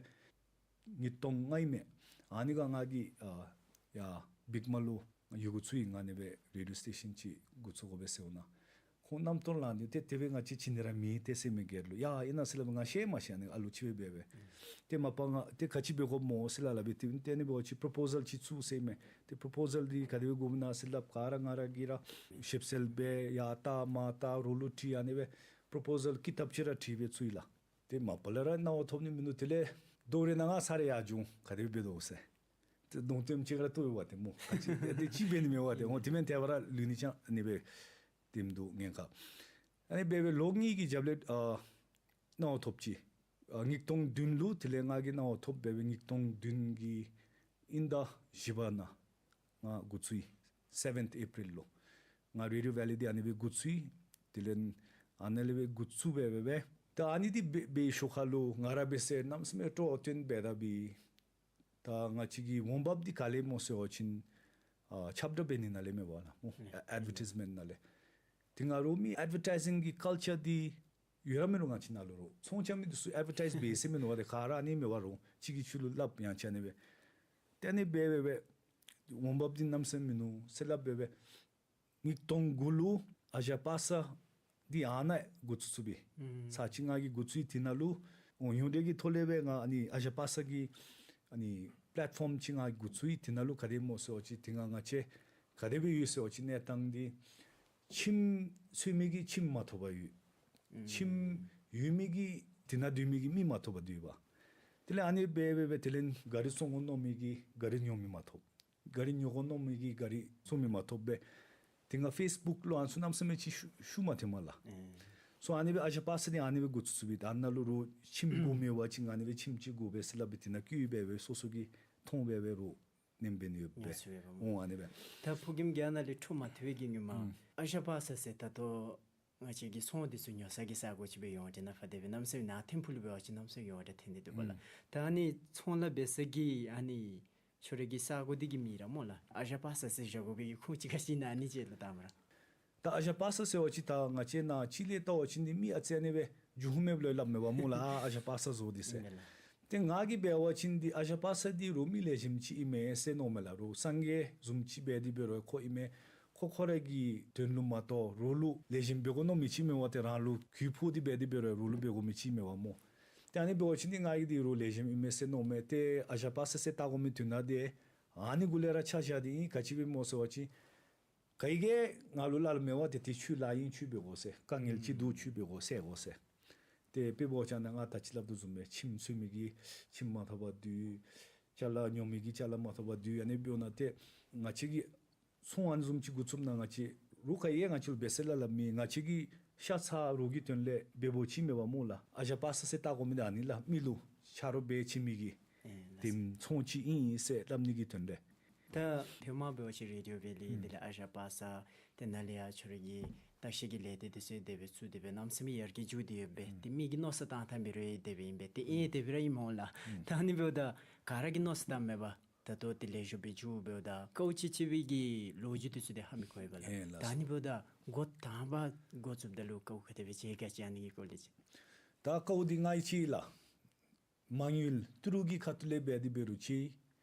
ཉིས་སྟོང་ལྔ་ཨིན་མས། ཨ་ནི་ཁར་ང་གིས་ཨ་ཡར་བིག་མ་ལུ་ཡི་གུ་བཙུགས་ཡི། ང་ཨ་ནི་སྦེ་རེ་ཌི་ཡོ་སི་ཊེ་ཤཱན་ཅིག་འགོ་བཙུགས་དགོ་པས་ཟེརཝ་ད། ཁོང་རྣམ་རྟོག་ལངས་ནི། ཏེ་དེ་སྦེ་ང་བཅས་བྱིན་ནི་ར་མེད་ཏེ་ཟེར་མི་སྒེར་ལུ། ཡ་ཨིན་ན་ཟེར་སླབ། ང་ཤེས་མ་ཤེས། ཨ་ནི་ཨ་ལུ་ཅིག་སྦེ་འབད་སྦེ། ཏེ་མ་པ་ང་ཏེ་ག་ཅི་འབད་དགོཔ་སྨོ་ཟེར་སླབ་སླབ་སྦེ་ཏེ་ཏེ་ཨ་ནི་འབད་བ་ཅིན་པོརོ་པོ་ཟཱལ་ཅིག་བཙུགས་ཟེར་མས། ཏེ་པོརོ་པོ་ཟཱལ་འདི་ག་དེ་སྦེ་དགོཔ་ཨིན་ན་ཟེར་སླབ། ག་ར་ང་ར་གིས་ར་ཞིབ་འཚོལ་འབད། ཡར་བལྟ་མར་བལྟ་རོགས་ལུ་དྲི། ཨ་ནི་སྦེ་པོརོ་པོ་ཟཱལ་ཀི་ཏབ་ཅིག་ར་བྲིས་སྦེ་བཙུགས་ཡི་ལགས། ཏེ་མ་པ་ལས་ར་གནང་བ་ཐོབ་ནི་མིན་འདུག། དེ་ལས་ལོ་རེ་ནང་ང་ས་ར་ཡར་འགྱོ། ག་དེ་སྦེ་འབད་དོ་ཟེར། ཏེ་གདོང་དོན་ཅིག་ར་བཏུབ་པས་ཏེ་སྨོ། ག་ཅི་ཏེ་ཅིག་འབད་ནི་མེད་པ་ཏེ། འོ་དེ་མེན་ཏེ་བ་ར་ལུས་ནི་ཅང་ཨ་ནི་སྦེ་དེམ་འདུག་ཉེན་ཁ། ཨ་ནི་སྦེ་སྦེ་ལོ་གཉིས་ཀྱི་རྒྱབ་ལས་ཨ་གནང་བ་ཐོབ་ཅི། ཨ་ཉིས་སྟོང་བདུན་ལུ་དེ་ལས་ང་གིས་གནང་བ་ཐོབ་སྦེ་སྦེ་ཉིས་སྟོང་བདུན་གྱི་དབྱིན་ཟླ་བཞི་པ་ནང་ང་འགོ་བཙུགས་ཡི། སེ་བེནཐ་ཨེ་པི་རིལ་ལུ་ང་རེ་ཌི་ཡོ་ཝེ་ལི་འདི་ཨ་ནི་སྦེ་འགོ་བཙུགས་ཡི། དེ་ལས་ཨ་ནི་ལས་སྦེ་འགོ་བཙུགས་སྦེ་སྦེ་སྦེ་ད་ཨ་ནི་འདི་འབད་འབད་ཞོར་ཁ་ལུ་ང་ར་འབད་ཟེར་གནམ་མེད་ས་མེད་སྤྲོ་བ་བཏོན་འབད་ད་འབད་ཡི། ད་ང་བཅས་ཀྱི་འོང་འབབ་འདི་ག་ལས་སྨོ་ཟེར་བ་ཅིན་ཨ་ཁྱབ་བསྒྲགས་འབད་ནི་ནང་ལས་མེན་པ་ལགས་སྨོ། ཨེ་ཌ་ཝར་ཊའིཛ་མེནཊ་ནང་ལས། དེ་སྔ་རོགས་མི་ཨེཌ་ཝར་ཊའི་ཛིང་གི་ཀཱལ་ཅར་འདི་ཡོད་ར་མེད་རུང་ང་བཅས་ནང་ལུ་རོགས་ཚོང་རྐྱབ་མི་འདི་ཚུ་ཨེཌ་ཝར་ཊའིཛ་འབད་ཟེར་མི་མནོ་བ་ཏེ་ག་ར་ཨ་ནི་མེད་པ་རོགས་གཅིག་གིས་གཅིག་ལུ་སླབ་ཡང་ཅིན་ཨ་ནི་སྦེ། ཏེ་ཨ་ནི་སྦེ་སྦེ་སྦེ་འོང་འབབ་འདི་གནམ་མེད་ས་མེད་མིན་ནུག་ཟེར་སླབ་སྦེ་སྦེ། ཉིས་སྟོང་དགུ་ལུ་ཨ་ཞ་པ་སངས་འདི་ཨ་ནཱ་འགོ་བཙུགས་བཙུགསཔ་ཨིན། ཨུམ་ཚར་གཅིག་ང་གིས་འགོ་བཙུགས་ཡི། དེ་ནང་ལུ་འོང་ཡོང་འདྲེ་གི་ཐོག་ལས་སྦེ་ང་ཨ་ནི་ཨ་ཞ་པ་སངས་ཀྱི་ཨ་ནི་པེ་ལེཊ་ཕོམ་ཅིག་ང་གིས་འགོ་བཙུགས་ཡི། དེ་ནང་ལུ་ག་དེ་སྨོ་ཟེར་བ་ཅིན་དེ་སྔ་ང་བཅས་ག་དེ་སྦེ་ཡོད་ཟེར་བ་ཅིན་གནས་སྟངས་འདི་ཁྱིམ་ཚུད་མི་གིས་ཁྱིམ་མ་ཐོབ་པར་ཡོད། ཁྱིམ་ཡོད་མི་གིས་དེ་ནང་སྡོད་མི་གི་མི་མ་ཐོབ་པར་སྡོདཔ། དེ་ལས་ཨ་ནི་སྦེ་སྦེ་སྦེ་དེ་ལས་ག་རི་བཙོང་དགོ་མནོ་མི་གིས་ག་རི་ཉོ་མི་མ་ཐོབ། ག་རི་ཉོ་དགོ་མནོ་མི་གིས་ག་རི་བཙོང་མི་མ་ཐོབ་སྦེ། དེ་སྔ་ཕེསི་བུཀ་ལུ་ཨ་ནི་ཚུ་གནམ་མེད་ས་མེད་ཅིག་ཤུགས་ཤུགས་མ་ཐོན་མས་ལགས། ཨེ་སོ་ཨ་ནི་སྦེ་ཨ་ཞ་པ་སངས་འདི་ཨ་ནི་སྦེ་འགོ་བཙུགས་བཙུགསཔ་ཨིན། ད་ནཱ་ལུ་རོགས་ཁྱིམ་དགོ་མི་ཡོད་པ་ཅིན་ཨ་ནི་སྦེ་ཁྱིམ་ཅིག་དགོ་པས་ཟེར་སླབ་སྦེ་དེ་ནང་བཀོད་སྦེ་སྦེ་སོ་སོ་གིས་མཐོང་སྦེ་སྦེ་རོགས་ཉན་སྦེ་ནི་ཡོད་པས། ཉན་སྦེ་འོང་ཨ་ནི་སྦེ། ད་ཕོ་རྒནམ་གྱི་ཨ་ནཱ་ལས་འཕྲོ་མ་མཐུད་པའི་གི་ཉུང་མ། ཨུམ་ཨ་ཞ་པ་སངས་ཟེར་ད་ལྟོ་ང་བཅས་ཀྱི་ཚོང་འདི་ཚུ་ཉོ་ས་གི་ས་གོ་ཅིག་སྦེ་ཡོང་སྟེ་ནཱ་ཕར་དེ་སྦེ་གནམ་མེད་ས་མེད་ནཱ་ཐིམ་ཕུག་ལུ་འབད་བ་ཅིན་གནམ་མེད་ས་མེད་ཡོང་སྟེ་ཐོན་ཏེ་འདུག་པ་ལགས། ཨུམ་ད་ཨ་ནི་ཚོང་ལཱ་འབད་ས་གི་ཨ་ནི་ཁྱོད་རའི་གི་ས་གོ་འདི་གི་མིང་ར་སྨོ་ལགས། ཨ་ཞ་པ་སངས་ཟེར་བཞག་དགོ་པའི་གི་ཁུངས་ཅིག་ག་ཅི་ཨིན་ན་ཨ་ནི་ཅིག་ལགས་ད་མ་ར། ད་ཨ་ཞ་པ་སངས་ཟེར་བ་ཅིན་ད་ང་བཅས་ནཱ་ཕྱི་ལས་བལྟ་བ་ཅིན་འདི་མི་ཨ་ཙི་ཨ་ནི་སྦེ་རྒྱུ་ཧུ་མེད་ལོ་སླབ་མས་པ་སྨོ་ལགས། ཨ་ཨ་ཞ་པ་སངས་བཟོ་འདི་ཟེར། ཨིན་མས་ལགས། ཏེ་ང་གིས་འབད་བ་ཅིན་འདི་ཨ་ཞ་པ་སངས་འདི་རོགས་མི་ལེགས་ཤོམ་ཅིག་ཨིན་མས་ཟེར་མནོཝ་མས་ལགས། རོགས་སངས་རྒྱས་བཟུམ་ཅིག་འབད་དེ་འབད་རུང་ཁོ་ཨིན་མས། ཁོ་ཁོ་ར་གི་དོན་ལུ་མ་གཏོགས་རོགས་ལུ་ལེགས་ཤོམ་འབད་དགོ་མནོ་མི་ཅིག་མེད་པ་ཏེ། རང་ལུ་གུ་ཕོག་སྟེ་འབད་དེ་འབད་རུང་རོགས་ལུ་འབད་དགོ་མི་ཅིག་མེད་པ་སྨོ། ཏེ་ཨ་ནི་འབད་བ་ཅིན་འདི་ང་གིས་འདི་རོགས་ལེགས་ཤོམ་ཨིན་མས་ཟེར་མནོཝ་མས། ཏེ་ཨ་ཞ་པ་སངས་ཟེར་བཏགས་དགོ་མི་དོན་དག་འདི་ཨ་ནི་གུ་ལས་ར་ཆ་བཞག་སྟེ་ཨིན། ག་ཅི་སྦེ་སྨོ་ཟེར་བ་ཅིན་ག་གིས་ང་ལུ་སླབ་མས་པ་ཏེ་ཏེ་ཁྱོད་ལཱ་ཨིན་ཁྱོད་འབད་དགོ་ཟེར། དཀའ་ངལ་ཅིག་འདུག་ཁྱོད་འབད་དགོ་སེལ་དགོ་ཟེར། ཏེ་དཔེ་འབད་བ་ཅིན་ནཱ་ང་ད་ཅི་སླབ་དོ་བཟུམ་སྦེ་ཁྱིམ་ཚུད་མི་གིས་ཁྱིམ་མ་ཐོབ་པར་སྡོད། ཅ་ལ་ཉོ་མི་གིས་ཅ་ལ་མ་ཐོབ་པར་སྡོད། ཨ་ནི་འབདཝ་ད་ཏེ་ང་བཅས་ཀྱིས་ཚོང་ཨ་ནི་བཟུམ་ཅིག་འགོ་བཙུགསཔ་ད་ང་བཅས་རོགས་ག་ཡང་ང་བཅས་ལུ་འབད་ཟེར་སླབ་སླབ་མི། ང་བཅས་ཀྱི་ཤ་ཚ་རོགས་ཀྱི་དོན་ལས་འབདཝ་ཅིག་མེད་པ་སྨོ་ལགས། ཨ་ཞ་པ་སངས་ཟེར་བཏགས་དགོ་མི་འདི་ཨ་ནི་ལགས། མི་ལུ་ཆ་རོགས་འབད་བྱིན་མི་གི་ཨེ་ལགས་སོ། དེམ་ཚོང་ཅིག་ཨིན་ཟེར་སླབ་ནི་གི་དོན་ལས། ད་ཧེ་མ་འབད་བ་ཅིན་རེ་ཌི་ཡོ་ཝེ་ལི་ཨུམ་དེ་ལས་ཨ་ཞ་པ་སངས་དེ་ནང་ལས་ཡར་ཁྱོད་རའི་གི་བརྟག་ཞིབ་ཀྱི་ལས་སྡེ་འདི་ཚུ་དེ་སྦེ་བཙུགས་དེ་སྦེ་གནམ་མེད་ས་མེད་ཡར་རྒྱས་འགྱོ་སྟེ་ཡོད་པས། ཨུམ་ཏེ་མི་གི་མནོ་བསམ་བཏང་ཐངས་འབད་རུང་དེ་སྦེ་ཨིན་པས། ཏེ་ཨེ་དེ་སྦེ་ར་ཨིན་སྨོ་ལགས། ཨུམ་ད་ཨ་ནི་འབདཝ་ད་ག་ར་གིས་མནོ་བསམ་བཏངམ་མས་པ། ད་ལྟོ་དེ་ལེགས་ཤོམ་སྦེ་འགྱོ་འབདཝ་ད་དཀའཝ་སྤྱད་སྤྱད་པའི་གི་ལོ་རྒྱུས་འདི་ཚུ་དེ་ཧ་མི་གོ་བས་པ་ལགས། ཨེ་ལགས་སོ། ད་ཨ་ནི་འབདཝ་ད་འགོ་དང་པ་འགོ་བཙུགསཔ་ད་ལུ་དཀའཝ་ག་དེ་སྦེ་སྤྱད་ག་ཅི་ཨ་ནི་གི་སྐོར་ལས་ཅིག། ད་དཀའཝ་འདི་ང་གིས་ཅིག་ལགས། མ་དངུལ་ཏི་རུ་གི་ཁ་ཐུག་ལས་འབད་དེ་འབད་རུང་ཅིག།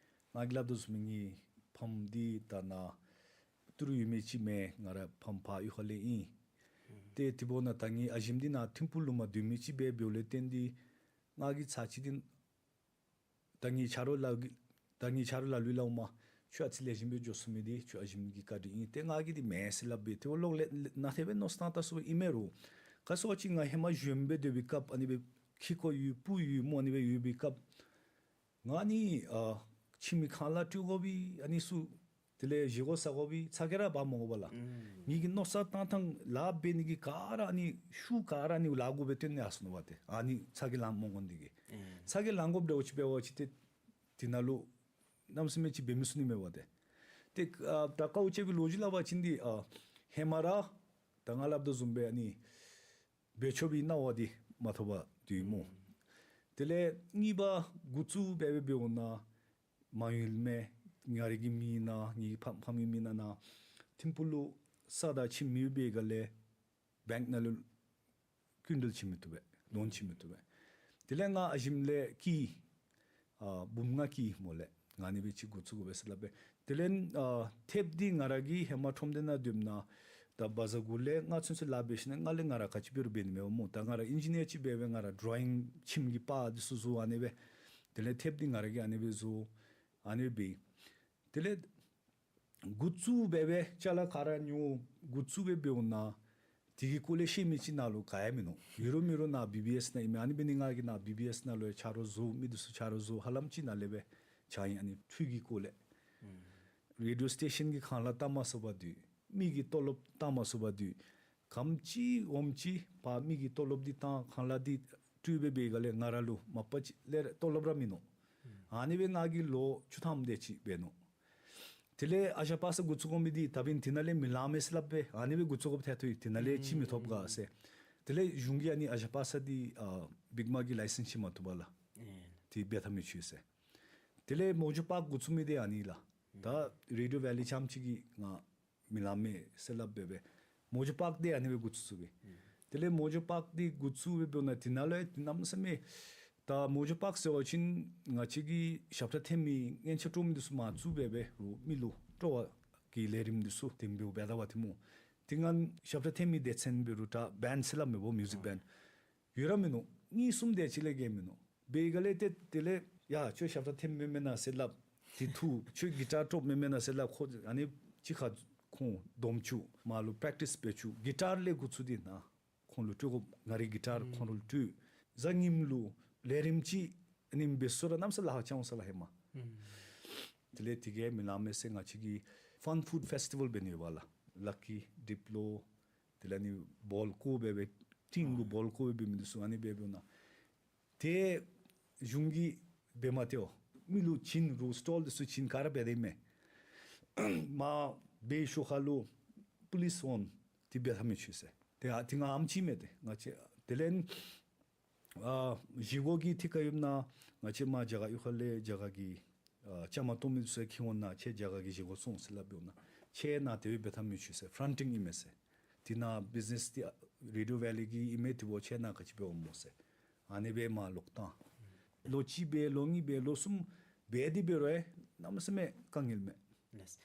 ང་གིས་སླབ་དོ་བཟུམ་ངེའི་ཕམ་འདི་ད་ནཱ་ཏི་རུ་ཡོད་མི་ཅིག་མེན། ང་ར་ཕམ་ཕར་གཡུས་ཁ་ལས་ཨིན། ཨུམ་ཏེ་དེ་འབདཝ་ད་ད་ངེའི་ཨ་ཞིམ་འདི་ནཱ་ཐིམ་ཕུག་ལུ་མར་སྡོད་མི་ཅིག་སྦེ་འབདཝ་ལས་བརྟེན་ཏེ་ང་གིས་ཚར་གཅིག་འདི་ད་ངེའི་ཆ་རོགས་ལ་ད་ངེའི་ཆ་རོགས་ལ་ལུ་སླབ་མས། ཁྱོད་ཨ་ཙི་ལེགས་ཤོམ་སྦེ་འགྱོ་ཚུགས་མི་འདི་ཁྱོད་ཨ་ཞིམ་གྱི་བཀའ་དྲིན་ཨིན། ཏེ་ང་གིས་འདི་མེན་ཟེར་སླབ་སྦེ་ཏེ་འོ་ལོག་ལས་ནཱ་དེ་སྦེ་མནོ་བསམ་བཏང་བཏང་སོང་ཨིན་མས་རུང་། ག་ཟེར་བ་ཅིན་ང་ཧེ་མ་གཞོནམ་སྦེ་སྡོད་པའི་སྐབས་ཨ་ནི་སྦེ་ཁྱི་ཁོ་ཡོད་སྤུ་ཡོད་སྨོ་ཨ་ནི་སྦེ་ཡོད་པའི་སྐབས་ང་ནི་ཨ་ཁྱིམ་གྱི་ཁང་གླ་སྤྲོད་དགོ་པའི་ཨ་ནི་ཚུ་དེ་ལས་བཞེས་སྒོ་ཟ་དགོ་པའི་ཚ་གྱང་ར་འབག་མ་དགོ་པས་ལགས། ཨུམ་ངེའི་གི་མནོ་བསམ་བཏང་ཐངས་ལཱ་འབད་ནི་གི་ག་ར་ཨ་ནི་ཤུགས་ག་ར་ཨ་ནི་ལཱ་གུ་སྦེ་བཏོན་ནི་ཨ་སོང་ནུག་པ་ཏེ། ཨ་ནི་ཚ་གྱང་ལང་མ་དགོ་ནི་དེ་གིས། ཨུམ་ཚ་གྱང་ལང་དགོཔ་འདྲཝ་ཅིག་འབད་བ་ཅིན་ཏེ་དེ་ནང་ལུ་གནམ་མེད་ས་མེད་ཅིག་འབད་མི་ཚུགས་ནི་མས་པ་ཏེ། ཏེ་ཨ་ད་དཀའཝ་སྤྱད་པའི་ལོ་རྒྱུས་སླབ་པ་ཅིན་འདི་ཨ་ཧེ་མ་ར་ད་ང་སླབ་དོ་བཟུམ་སྦེ་ཨ་ནི་འབད་ཆོག་པའི་གནང་བ་འདི་མ་ཐོབ་པར་སྡོད་ཡི་སྨོ། དེ་ལས་གཉིས་པ་འགོ་བཙུགས་འབད་འབད་འབདཝ་ད་མ་ཡུལ་མི་ང་རའི་གི་མི་ནང་ངེའི་ཕམ་ཕམ་གྱི་མི་ནང་ནང་ཐིམ་ཕུག་ལུ་ས་དང་ཁྱིམ་མེད་པའི་སྒང་ལས་བེངཀ་ནང་ལུ་སྐྱིན་འགྲུལ་བྱིན་མི་བཏུབ་པས། ལོན་བྱིན་མི་བཏུབ་པས། དེ་ལས་ང་ཨ་ཞིམ་ལས་ཀྱི་ཨ་འབུམ་ལྔ་ཀྱི་སྨོ་ལས། ང་ཨ་ནི་སྦེ་ཅིག་འགོ་བཙུགས་དགོ་པས་ཟེར་སླབ་པས། དེ་ལས་ཨ་ཐེབས་འདི་ང་ར་གིས་ཧེ་མ་ཁྲོམ་སྡེ་ནང་སྡོདཔ་ད་ད་བ་ཛར་གུ་ལས་ང་ཚུན་ཚོད་ལཱ་འབད་ཞིནམ་ལས་ང་ལས་ང་ར་ག་ཅི་འབད་རུང་འབད་ནི་མས་སྨོ། ད་ང་ར་ཨིན་ཇི་ནི་ཡར་ཅིག་འབད་འབད་ང་ར་ཌོ་རོ་ཨིང་ཁྱིམ་གྱི་པར་འདི་ཚུ་བཟོ་ཨ་ནི་སྦེ། དེ་ལས་ཐེབས་འདི་ང་ར་གིས་ཨ་ནི་སྦེ་བཟོ་ཨ་ནི་སྦེ་འབད། དེ་ལས་འགོ་བཙུགས་འབད་འབད་ཅ་ལ་ག་ར་ཉོ་འགོ་བཙུགས་འབད་འབདཝ་ད་དེ་གི་སྐོར་ལས་ཤེས་མི་ཅིག་ནཱ་ལུ་ག་ཡང་མིན་ནུག། ཡོད་རུང་མེད་རུང་ནཱ་བི་བི་ཨེསི་ནང་ཨིན་མས། ཨ་ནི་འབད་ནི་ང་གིས་ནཱ་བི་བི་ཨེསི་ནང་ལུ་ཡང་ཆ་རོགས་བཟོ། མི་འདི་ཚུ་ཆ་རོགས་བཟོ། ཧ་ལམ་ཅིག་ནཱ་ལས་སྦེ་ཆ་ཨིན། ཨ་ནི་འཕྲུལ་གྱི་སྐོར་ལས་རེ་ཌི་ཡོ་སི་ཊེ་ཤཱན་གྱི་ཁང་གླ་བཏབ་མ་ཚུགས་པར་སྡོད། མི་གི་ཏོ་ལོབ་བཏབ་མ་ཚུགས་པར་སྡོད། ག་དེམ་ཅིག་འོངམ་ཅིག་ཕར་མི་གི་ཏོ་ལོབ་འདི་བཏང་ཁང་གླ་འདི་སྤྲོད་འབད་འབད་སྒང་ལས་ང་ར་ལུ་མ་པ་ཅིག་ལས་ཏོ་ལོབ་ར་མིན་ནུག། ཨ་ནི་སྦེ་ང་གིས་ལོ་བཅུ་ཐམ་དེ་ཅིག་འབད་ནུག། དེ་ལས་ཨ་ཞང་པ་སངས་འགོ་བཙུགས་དགོ་མི་འདི་ད་འབདན་དེ་ནང་ལས་མི་ལང་མས་ཟེར་སླབ་སྦེ་ཨ་ནི་སྦེ་འགོ་བཙུགས་དགོཔ་ཐལ་ཏེ་དེ་ནང་ལས་ཅིག་མི་ཐོབ་ག་ཟེར། དེ་ལས་གཞུང་གིས་ཨ་ནི་ཨ་ཞང་པ་སངས་འདི་ཨ་བིག་མརཊ་གི་ལའི་སེནསི་བྱིན་མ་བཏུབ་པས་ལགས། ཨེ་དེ་འབད་ཐབས་མེད་ཚུགས་ཟེར། དེ་ལས་མོ་ཇོ་པཱརཀ་འགོ་བཙུགས་མི་འདི་ཨ་ནི་ལགས། ད་རེ་ཌི་ཡོ་ཝེ་ལི་རྐྱངམ་ཅིག་གིས་ང་མི་ལང་མས་ཟེར་སླབ་སྦེ་སྦེ་མོ་ཇོ་པཱརཀ་འདི་ཨ་ནི་སྦེ་འགོ་བཙུགས་བཙུགས་པས། དེ་ལས་མོ་ཇོ་པཱརཀ་འདི་འགོ་བཙུགས་སྦེ་འབདཝ་ད་དེ་ནང་ལུ་ཡང་གནམ་མེད་ས་མེད་ད་མོ་ཇོ་པཱརཀ་ཟེར་བ་ཅིན་ང་བཅས་ཀྱི་ཞབས་ཁྲ་འཐེན་མི་སྙན་ཆ་དཀྲོག་མི་འདི་ཚུ་མར་བཙུགས་སྦེ་སྦེ་རུང་མི་ལུ་སྤྲོ་བ་གི་ལས་རིམ་འདི་ཚུ་དེ་འབདཝ་འབད་ད་པ་ཏེ་སྨོ། དེ་སྒང་ཞབས་ཁྲ་འཐེན་མི་སྡེ་ཚན་འབད་རུང་ད་བེནཌ་ཟེར་སླབ་མས་སྨོ། མིའུ་ཟིག་བེནཌ་ཡོད་ར་མིན་ནུག། གཉིས་གསུམ་དེ་ཅིག་ལས་བརྒལ་མིན་ནུག། འབད་སྒང་ལས་ཏེ་དེ་ལས་ཡ་ཁྱོད་ཞབས་ཁྲ་འཐེནམ་མེན་ན་ཟེར་སླབ། དེ་འཐུ་ཁྱོད་གི་ཊར་དཀྲོགཔ་མེན་ན་ཟེར་སླབ། ཁོ་ཨ་ནི་ཅིག་ཁར་ཁོང་སྡོམ་བཅུག། མར་ལུ་པེརེཀ་ཊིསི་འབད་བཅུག། གི་ཊར་ལས་འགོ་བཙུགས་ཏེ་ནཱ་ཁོང་ལུ་སྤྲོད་དགོ། ང་རའི་གི་ཊར་ཁོང་ལུ་སྤྲོད། གཟའ་ཉིམ་ལུ་ལས་རིམ་ཅིག་ཨ་ནི་འབད་སོང་ར་གནམ་མེད་ས་མེད་ལཱ་ཁག་རྐྱབ་འོང་ས་ལགས་ཧེ་མ། དེ་ལས་དེ་གིས་མི་ལང་མས་ཟེར་ང་བཅས་ཀྱི་ཕཱན་ཕུཌ་ཕེསི་ཊི་ཝཱལ་འབད་ནི་ཡོདཔ་ལགས། ལ་ཀི་ཌིབ་ལོ་དེ་ལས་ཨ་ནི་བཱལ་བཀོ་སྦེ་སྦེ་ཊིན་ལུ་བཱལ་བཀོ་སྦེ་འབད་མི་འདི་ཚུ་ཨ་ནི་སྦེ་འབདཝ་ད་ཏེ་གཞུང་གིས་འབད་མ་སྟེར་བར་མི་ལུ་བྱིན་རུང་སི་ཊོལ་འདི་ཚུ་བྱིན་ག་ར་འབད་དེ་མས། མར་འབད་ཞོར་ཁ་ལུ་པོ་ལིསི་འོང་། དེ་འབད་ཐབས་མེད་ཚུགས་ཟེར། ཏེ་ཨ་དེ་སྒང་ཨེམ་ཅིག་མས་ཏེ་ང་བཅས་དེ་ལས་ཨ་བཞེས་སྒོ་གི་ཐད་ཁར་ཡོདཔ་ད་ང་བཅས་མར་རྒྱ་གར་གཡུས་ཁ་ལས་རྒྱ་གར་གྱི་ཨ་བཅའ་མར་གཏོགས་མི་ཚུ་ཁྱིད་འོང་ནཱ་ཁྱེད་རྒྱ་གར་གྱི་བཞེས་སྒོ་སོང་ཟེར་སླབ་འབདཝ་ད་ཁྱེད་ནཱ་དེ་སྦེ་འབད་ཐབས་མེད་ཚུགས་ཟེར། ཕ་རན་ཊིང་ཨིན་མས་ཟེར། དེ་ནང་བིཛི་ནེསི་འདི་རེ་ཌི་ཡོ་ཝེ་ལི་གི་ཨིན་མས། དེ་འབདཝ་ཁྱེད་ནཱ་ག་ཅི་འབད་འོང་སྨོ་ཟེར། ཨ་ནི་སྦེ་མར་ལོག་བཏང་། ལོ་གཅིག་འབད་ལོ་གཉིས་འབད་ལོ་གསུམ་འབད་དེ་འབད་རུང་ཡང་གནམ་མེད་ས་མེད་དཀའ་ངལ་མས། ལགས།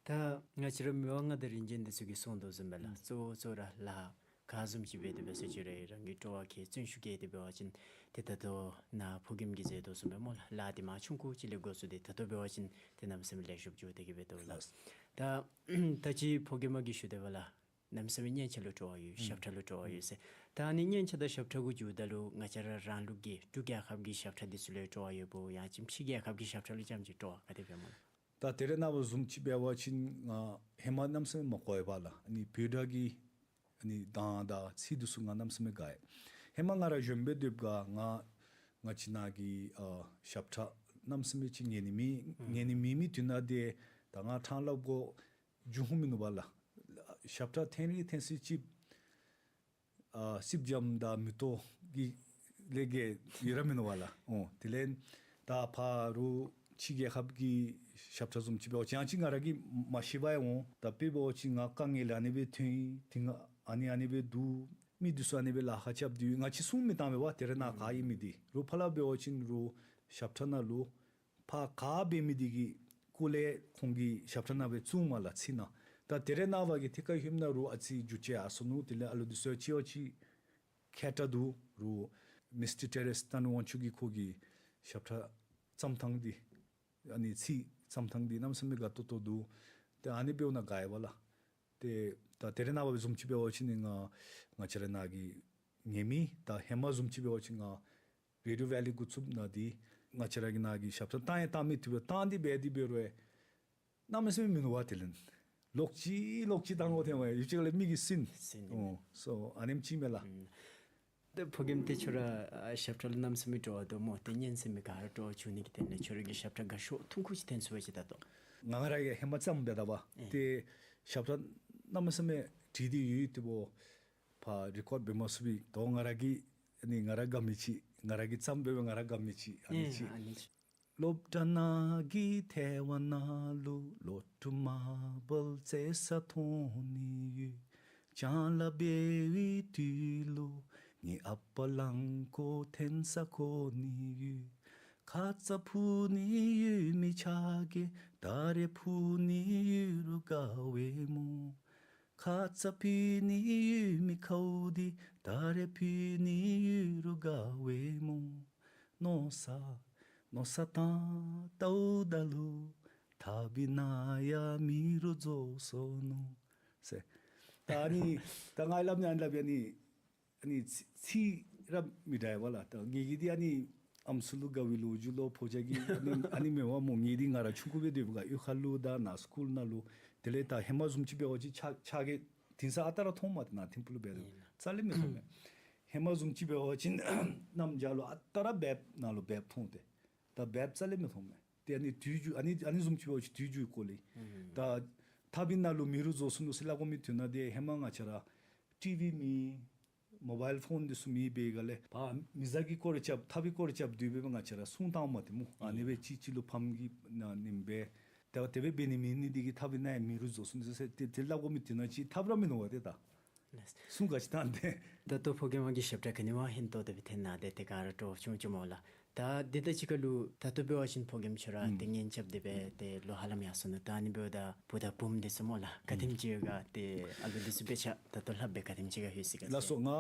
ད་ང་བཅས་ར་མི་དབང་མངའ་བདག་རིམ་བྱོན་འདི་ཚུ་གིས་གསུངས་དོ་བཟུམ་སྦེ་ལགས། གཙོ་བོ་གཙོ་བོ་ར་ལཱ་ག་བཟུམ་ཅིག་འབད་དེ་འབད་ས་ཅི་རུང་རང་གི་སྤྲོ་བ་ཁེལ་བརྩོན་ཤུགས་བསྐྱེད་དེ་འབད་བ་ཅིན་ཏེ་ད་ལྟོ་ནཱ་ཕོ་རྒནམ་གིས་མཛད་དོ་བཟུམ་སྦེ་སྨོ་ལགས། ལཱ་འདི་མར་ཆུང་ཀུ་ཅིག་ལས་འགོ་བཙུགས་ཏེ་ད་ལྟོ་འབད་བ་ཅིན་ཏེ་གནམ་མེད་ས་མེད་ལེགས་ཤོམ་འགྱོ་སྟེ་གི་འབད་དོ་ལགས། ལགས། ད་ད་ཅི་ཕོ་རྒནམ་གིས་ཞུ་དོ་བ་ལགས། གནམ་མེད་ས་མེད་སྙན་ཆ་ལུ་སྤྲོ་བ་ཡོད། ཞབས་ཁྲ་ལུ་སྤྲོ་བ་ཡོད་ཟེར། ད་ཨ་ནི་སྙན་ཆ་དང་ཞབས་ཁྲ་གུ་འགྱུརཝ་ད་ལུ་ང་བཅས་ར་རང་ལུགས་ཀྱི་འབྲུག་རྒྱལ་ཁབ་ཀྱི་ཞབས་ཁྲ་འདི་ཚུ་ལུ་སྤྲོ་བ་ཡོདཔ་ཡང་ཅིན་ཕྱི་རྒྱལ་ཁབ་ཀྱི་ཞབས་ཁྲ་ལུ་རྐྱངམ་ཅིག་སྤྲོ་བ་ག་དེ་སྦེ་སྨོ་ལགས། ད་དེ་རེ་ནངས་པ་བཟུམ་ཅིག་འབད་བ་ཅིན་ང་ཧེ་མ་གནམ་མེད་ས་མེད་མ་དགའཝ་ཨིན་པས་ལགས། ཨ་ནི་བོད་སྒྲ་གི་ཨ་ནི་གདངས་དང་ཚིག་འདི་ཚུ་ང་གནམ་མེད་ས་མེད་དགའཝ་ཨིན། ཧེ་མ་ང་ར་གཞོནམ་སྦེ་སྡོདཔ་སྒང་ང་ང་བཅས་ནཱ་གི་ཨ་ཞབས་ཁྲ་གནམ་མེད་ས་མེད་ཅིག་ཉན་ནི་མེད། ཉན་ནི་མེད་མི་དུས་ནང་འདི་ད་ང་ཕྲང་སླབ་དགོ་རྒྱུ་ཧུ་མིན་ནུག་པ་ལགས། ཞབས་ཁྲ་འཐེན་རིང་འཐེན་ས་ཅིག་ཨ་སིབ་འཇམ་དང་མེ་ཏོག་གི་ལས་བརྒལ་ཡོད་ར་མིན་ནུག་པ་ལགས། འོ་དེ་ལས་ད་ཕར་རུང་ཕྱི་རྒྱལ་ཁབ་ཀྱི་ཞབས་ཁྲ་བཟུམ་ཅིག་འབད་བ་ཅིན་ཡང་ཅིན་ང་ར་གིས་མ་ཤེས་པར་འོང་། ད་དཔེ་འབད་བ་ཅིན་ང་དཀའ་ངལ་ཨ་ནི་སྦེ་ཐོན་ཡི། དེ་སྒང་ཨ་ནི་ཨ་ནི་སྦེ་འདུག། མི་འདི་ཚུ་ཨ་ནི་སྦེ་ལཱ་ཁག་རྐྱབ་སྟེ་ང་བཅས་གསུང་མི་བཏང་པས་པ། དེ་རེ་ནངས་ག་ཨིན་མི་འདི་རུང་ཕར་ལས་འབད་བ་ཅིན་རུང་ཞབས་ཁྲ་ནང་ལུ་ཕར་ག་འབད་མི་འདི་གི་སྐོར་ལས་ཁོང་གི་ཞབས་ཁྲ་ནང་སྦེ་བཙུགས་མས་ལགས་ཚིག་ནང་། ད་དེ་རེ་ནངས་པ་གི་ཐད་ཁར་ལྷོདཔ་ད་རུང་ཨ་ཙི་འགྱུར་བཅོས་ཡར་སོ་ནུག། དེ་ལས་ཨ་ལོ་འདི་ཚུ་ཡང་ཅིག་བ་ཅིག་མཁས་དྲགས་འདུག། རུང་མིས་ཊར་ཊེ་རེ་སི་སྟན་དབང་ཕྱུག་གིས་ཁོ་གི་ཞབས་ཁྲ་བརྩམས་ཐངས་འདི་ཨ་ནི་ཚིག་བརྩམས་ཐངས་འདི་གནམ་མེད་ས་མེད་དགའ་ཏོག་ཏོ་འདུག། ཏེ་ཨ་ནི་འབདཝ་ད་དགའཝ་ཨིན་པས་ལགས། ཏེ་ད་དེ་རེ་ནངས་པ་བཟུམ་ཅིག་འབད་བ་ཅིན་ང་ང་བཅས་ར་ནཱ་གི་ཉན་མི་ད་ཧེ་མ་བཟུམ་ཅིག་འབད་བ་ཅིན་ང་རེ་ཌི་ཡོ་ཝེ་ལི་འགོ་བཙུགསཔ་ནང་འདི་ང་བཅས་ར་གི་ནཱ་གི་ཞབས་ཁྲ་བཏང་ཡང་བཏང་མི་དེ་སྦེ་བཏང་སྟེ་འབད་དེ་འབད་རུང་གནམ་མེད་ས་མེད་མིན་འདུག་པ། དེ་ལས་ལོག་ཅི་ལོག་ཅི་བཏང་དགོ་དེ་མ་ཡུལ་ཅིག་ལས་མི་གིས་ཟིན། ཟིན། འོ་སོ་ཨ་ནེམ་ཅིག་མས་ལགས། ཨུམ། ཏེ་ཕོ་རྒནམ་ཏེ་ཁྱོད་ར་ཨ་ཞབས་ཁྲ་ལུ་གནམ་མེད་ས་མེད་སྤྲོ་བ་འདུག་སྨོ། ཏེ་སྙན་གསན་མི་ག་ར་སྤྲོ་བ་འབྱུང་ནི་གི་དོན་ལས་ཁྱོད་ར་གི་ཞབས་ཁྲ་དགའ་ཤོས་ཐུང་ཀུ་ཅིག་འཐེན་ཚུགས་པ་ཅིན་ད་ལྟོ། ང་ང་ར་གིས་ཧེ་མ་བརྩམས་སྦེ་ད་པ། ཨེ། ཏེ་ཞབས་ཁྲ་གནམ་མེད་ས་མེད་བྲིས་ཏེ་ཡོད། ཏེ་འབདཝ་ད་རི་ཀོཌ་འབད་མ་ཚུགས་པས། ད་ང་ར་གིས་ཨ་ནི་ང་ར་དགའ་མི་ཅིག་ང་ར་གིས་བརྩམས་སྦེ་ང་ར་དགའ་མི་ཅིག་ཨ་ནི་ཨེ་ཅིག་ཨ་ནི་ཅིག་སློབ་གྲྭ་ནང་གི་ཐལ་བ་ནང་ལུ་ལོ་དྲུག་མར་བབས་རྩེད་ས་མཐོང་ནི་ཡོད། ལྕང་ལཱ་འབད་བའི་དུས་ལུ་ངེའི་ཨ་པ་རླངས་འཁོར་འཐེན་ས་གོ་ནི་ཡོད། ཁ་ཙ་ཕུ་ནི་ཡོད་མི་ཆ་གེ་ད་རེས་ཕུ་ནི་ཡོད་རུང་དགའ་བས་སྨོ། ཁ་ཙ་ཕུ་ནི་ཡོད་མི་ཁཝ་འདི་ད་རེས་ཕུ་ནི་ཡོད་རུང་དགའ་བས་སྨོ། མནོ་ས་མནོ་ས་བཏང་ལྟཝ་ད་ལུ་ཐག་པའི་ནང་ཡང་མེ་རུ་རྫོགས་སོ་ནུག་ཟེར། ད་ཨ་ནི་ད་ང་སླབ་ནི་ཨ་ནི་སླབ་ཨ་ནི་ཨ་ནི་ཚིག་ཚིག་ར་མི་འདྲ་བས་ལགས། ད་ངེ་གི་འདི་ཨ་ནི་ཨམ་སྲུ་ལུ་དགའ་བའི་ལོ་རྒྱུས་ལོ་ཕོ་རྒྱས་ཀྱི་ཨ་ནི་ཨ་ནི་མེན་པ་སྨོ། ངེ་འདི་ང་ར་ཆུང་ཀུ་སྦེ་སྡོདཔ་སྒང་གཡུས་ཁ་ལུ་དང་ནཱ་སི་ཀུལ་ནང་ལུ་དེ་ལས་ད་ཧེ་མ་བཟུམ་ཅིག་འབད་བ་ཅིན་ཆ་ཆ་གེ་དེང་སང་ཨ་རྟག་ར་མཐོངམ་མས། ཏེ་ནཱ་ཐིམ་ཕུག་ལུ་འབད་རུང་ཨིན་ལགས། རྩ་ལས་མི་མཐོང་མས། ཧེ་མ་བཟུམ་ཅིག་འབད་བ་ཅིན་གནམ་བྱཱར་ལུ་ཨ་རྟག་ར་འབདཝ་ནང་ལུ་འབདཝ་མཐོང་སྟེ། ད་འབདཝ་རྩ་ལས་མི་མཐོང་མས། ཏེ་ཨ་ནི་དུས་རྒྱུན་ཨ་ནི་ཨ་ནི་བཟུམ་ཅིག་འབད་བ་ཅིན་དུས་རྒྱུན་གྱི་སྐོར་ལས། ཨུམ། ད་ཐག་པའི་ནང་ལུ་མེ་རུ་རྫོགས་སོ་ནུག་ཟེར་སླབ་དགོ་མི་དོན་དག་འདི་ཧེ་མ་ང་བཅས་ར་ཊི་ཝི་མེད་མོ་བཱའིལ་ཕོན་འདི་ཚུ་མེད་པའི་སྒང་ལས་ཕར་མེ་བཟའ་གི་སྐོར་ར་རྐྱབ་ཐག་པའི་སྐོར་ར་རྐྱབ་སྡོད་པའི་ང་བཅས་ར་སྲུང་བཏངམ་མས་ཏེ་སྨོ། ཨ་ནི་སྦེ་ཨུམ་ཅིག་ཅིག་ལུ་ཕམ་གིས་ནཱ་ཉིམ་སྦེ་ད་དེ་སྦེ་འབད་ནི་མེད་ནི་འདི་གིས་ཐག་པའི་ནང་ཡང་མེ་རུ་རྫོགས་སོ་ནུག་ཟེར་ཏེ་དེ་སླབ་དགོ་མི་དོན་དག་ཅིག་ཐབས་ར་མིན་འདུག་པ་ཏེ་ད། ལགས། སྲུང་ག་ཅི་བཏང་སྟེ། ད་ལྟོ་ཕོ་རྒནམ་གི་ཞབས་ཁྲ་ག་ནི་བ་ཧན་ཏོ་དེ་སྦེ་འཐེན་ནི་དེ་ཏེ་ག་ར་སྤྲོ་བ་བྱུང་བྱུངམ་སྨོ་ལགས། ད་འདི་དང་གཅིག་ཁར་ལུ་ད་ལྟོ་འབད་བ་ཅིན་ཕོ་རྒནམ་ཁྱོད་ར་ཨུམ་ཏེ་གཉེན་རྐྱབ་སྟེ་སྦེ་ཏེ་ལོ་ཧ་ལམ་ཡར་སོ་ནུག། ད་ཨ་ནི་འབདཝ་ད་བུ་དང་བུམོ་འདི་ཚུ་སྨོ་ལགས་ག་དེམ་ཅིག་ཡོད་ག། ཏེ་ཨ་ལུ་འདི་ཚུ་དཔེ་ཆ་ད་ལྟོ་ལྷབ་སྦེ་ག་དེམ་ཅིག་ག་ལྷོད་ཅི་ག་ཟེར། ལགས་སོ། ང་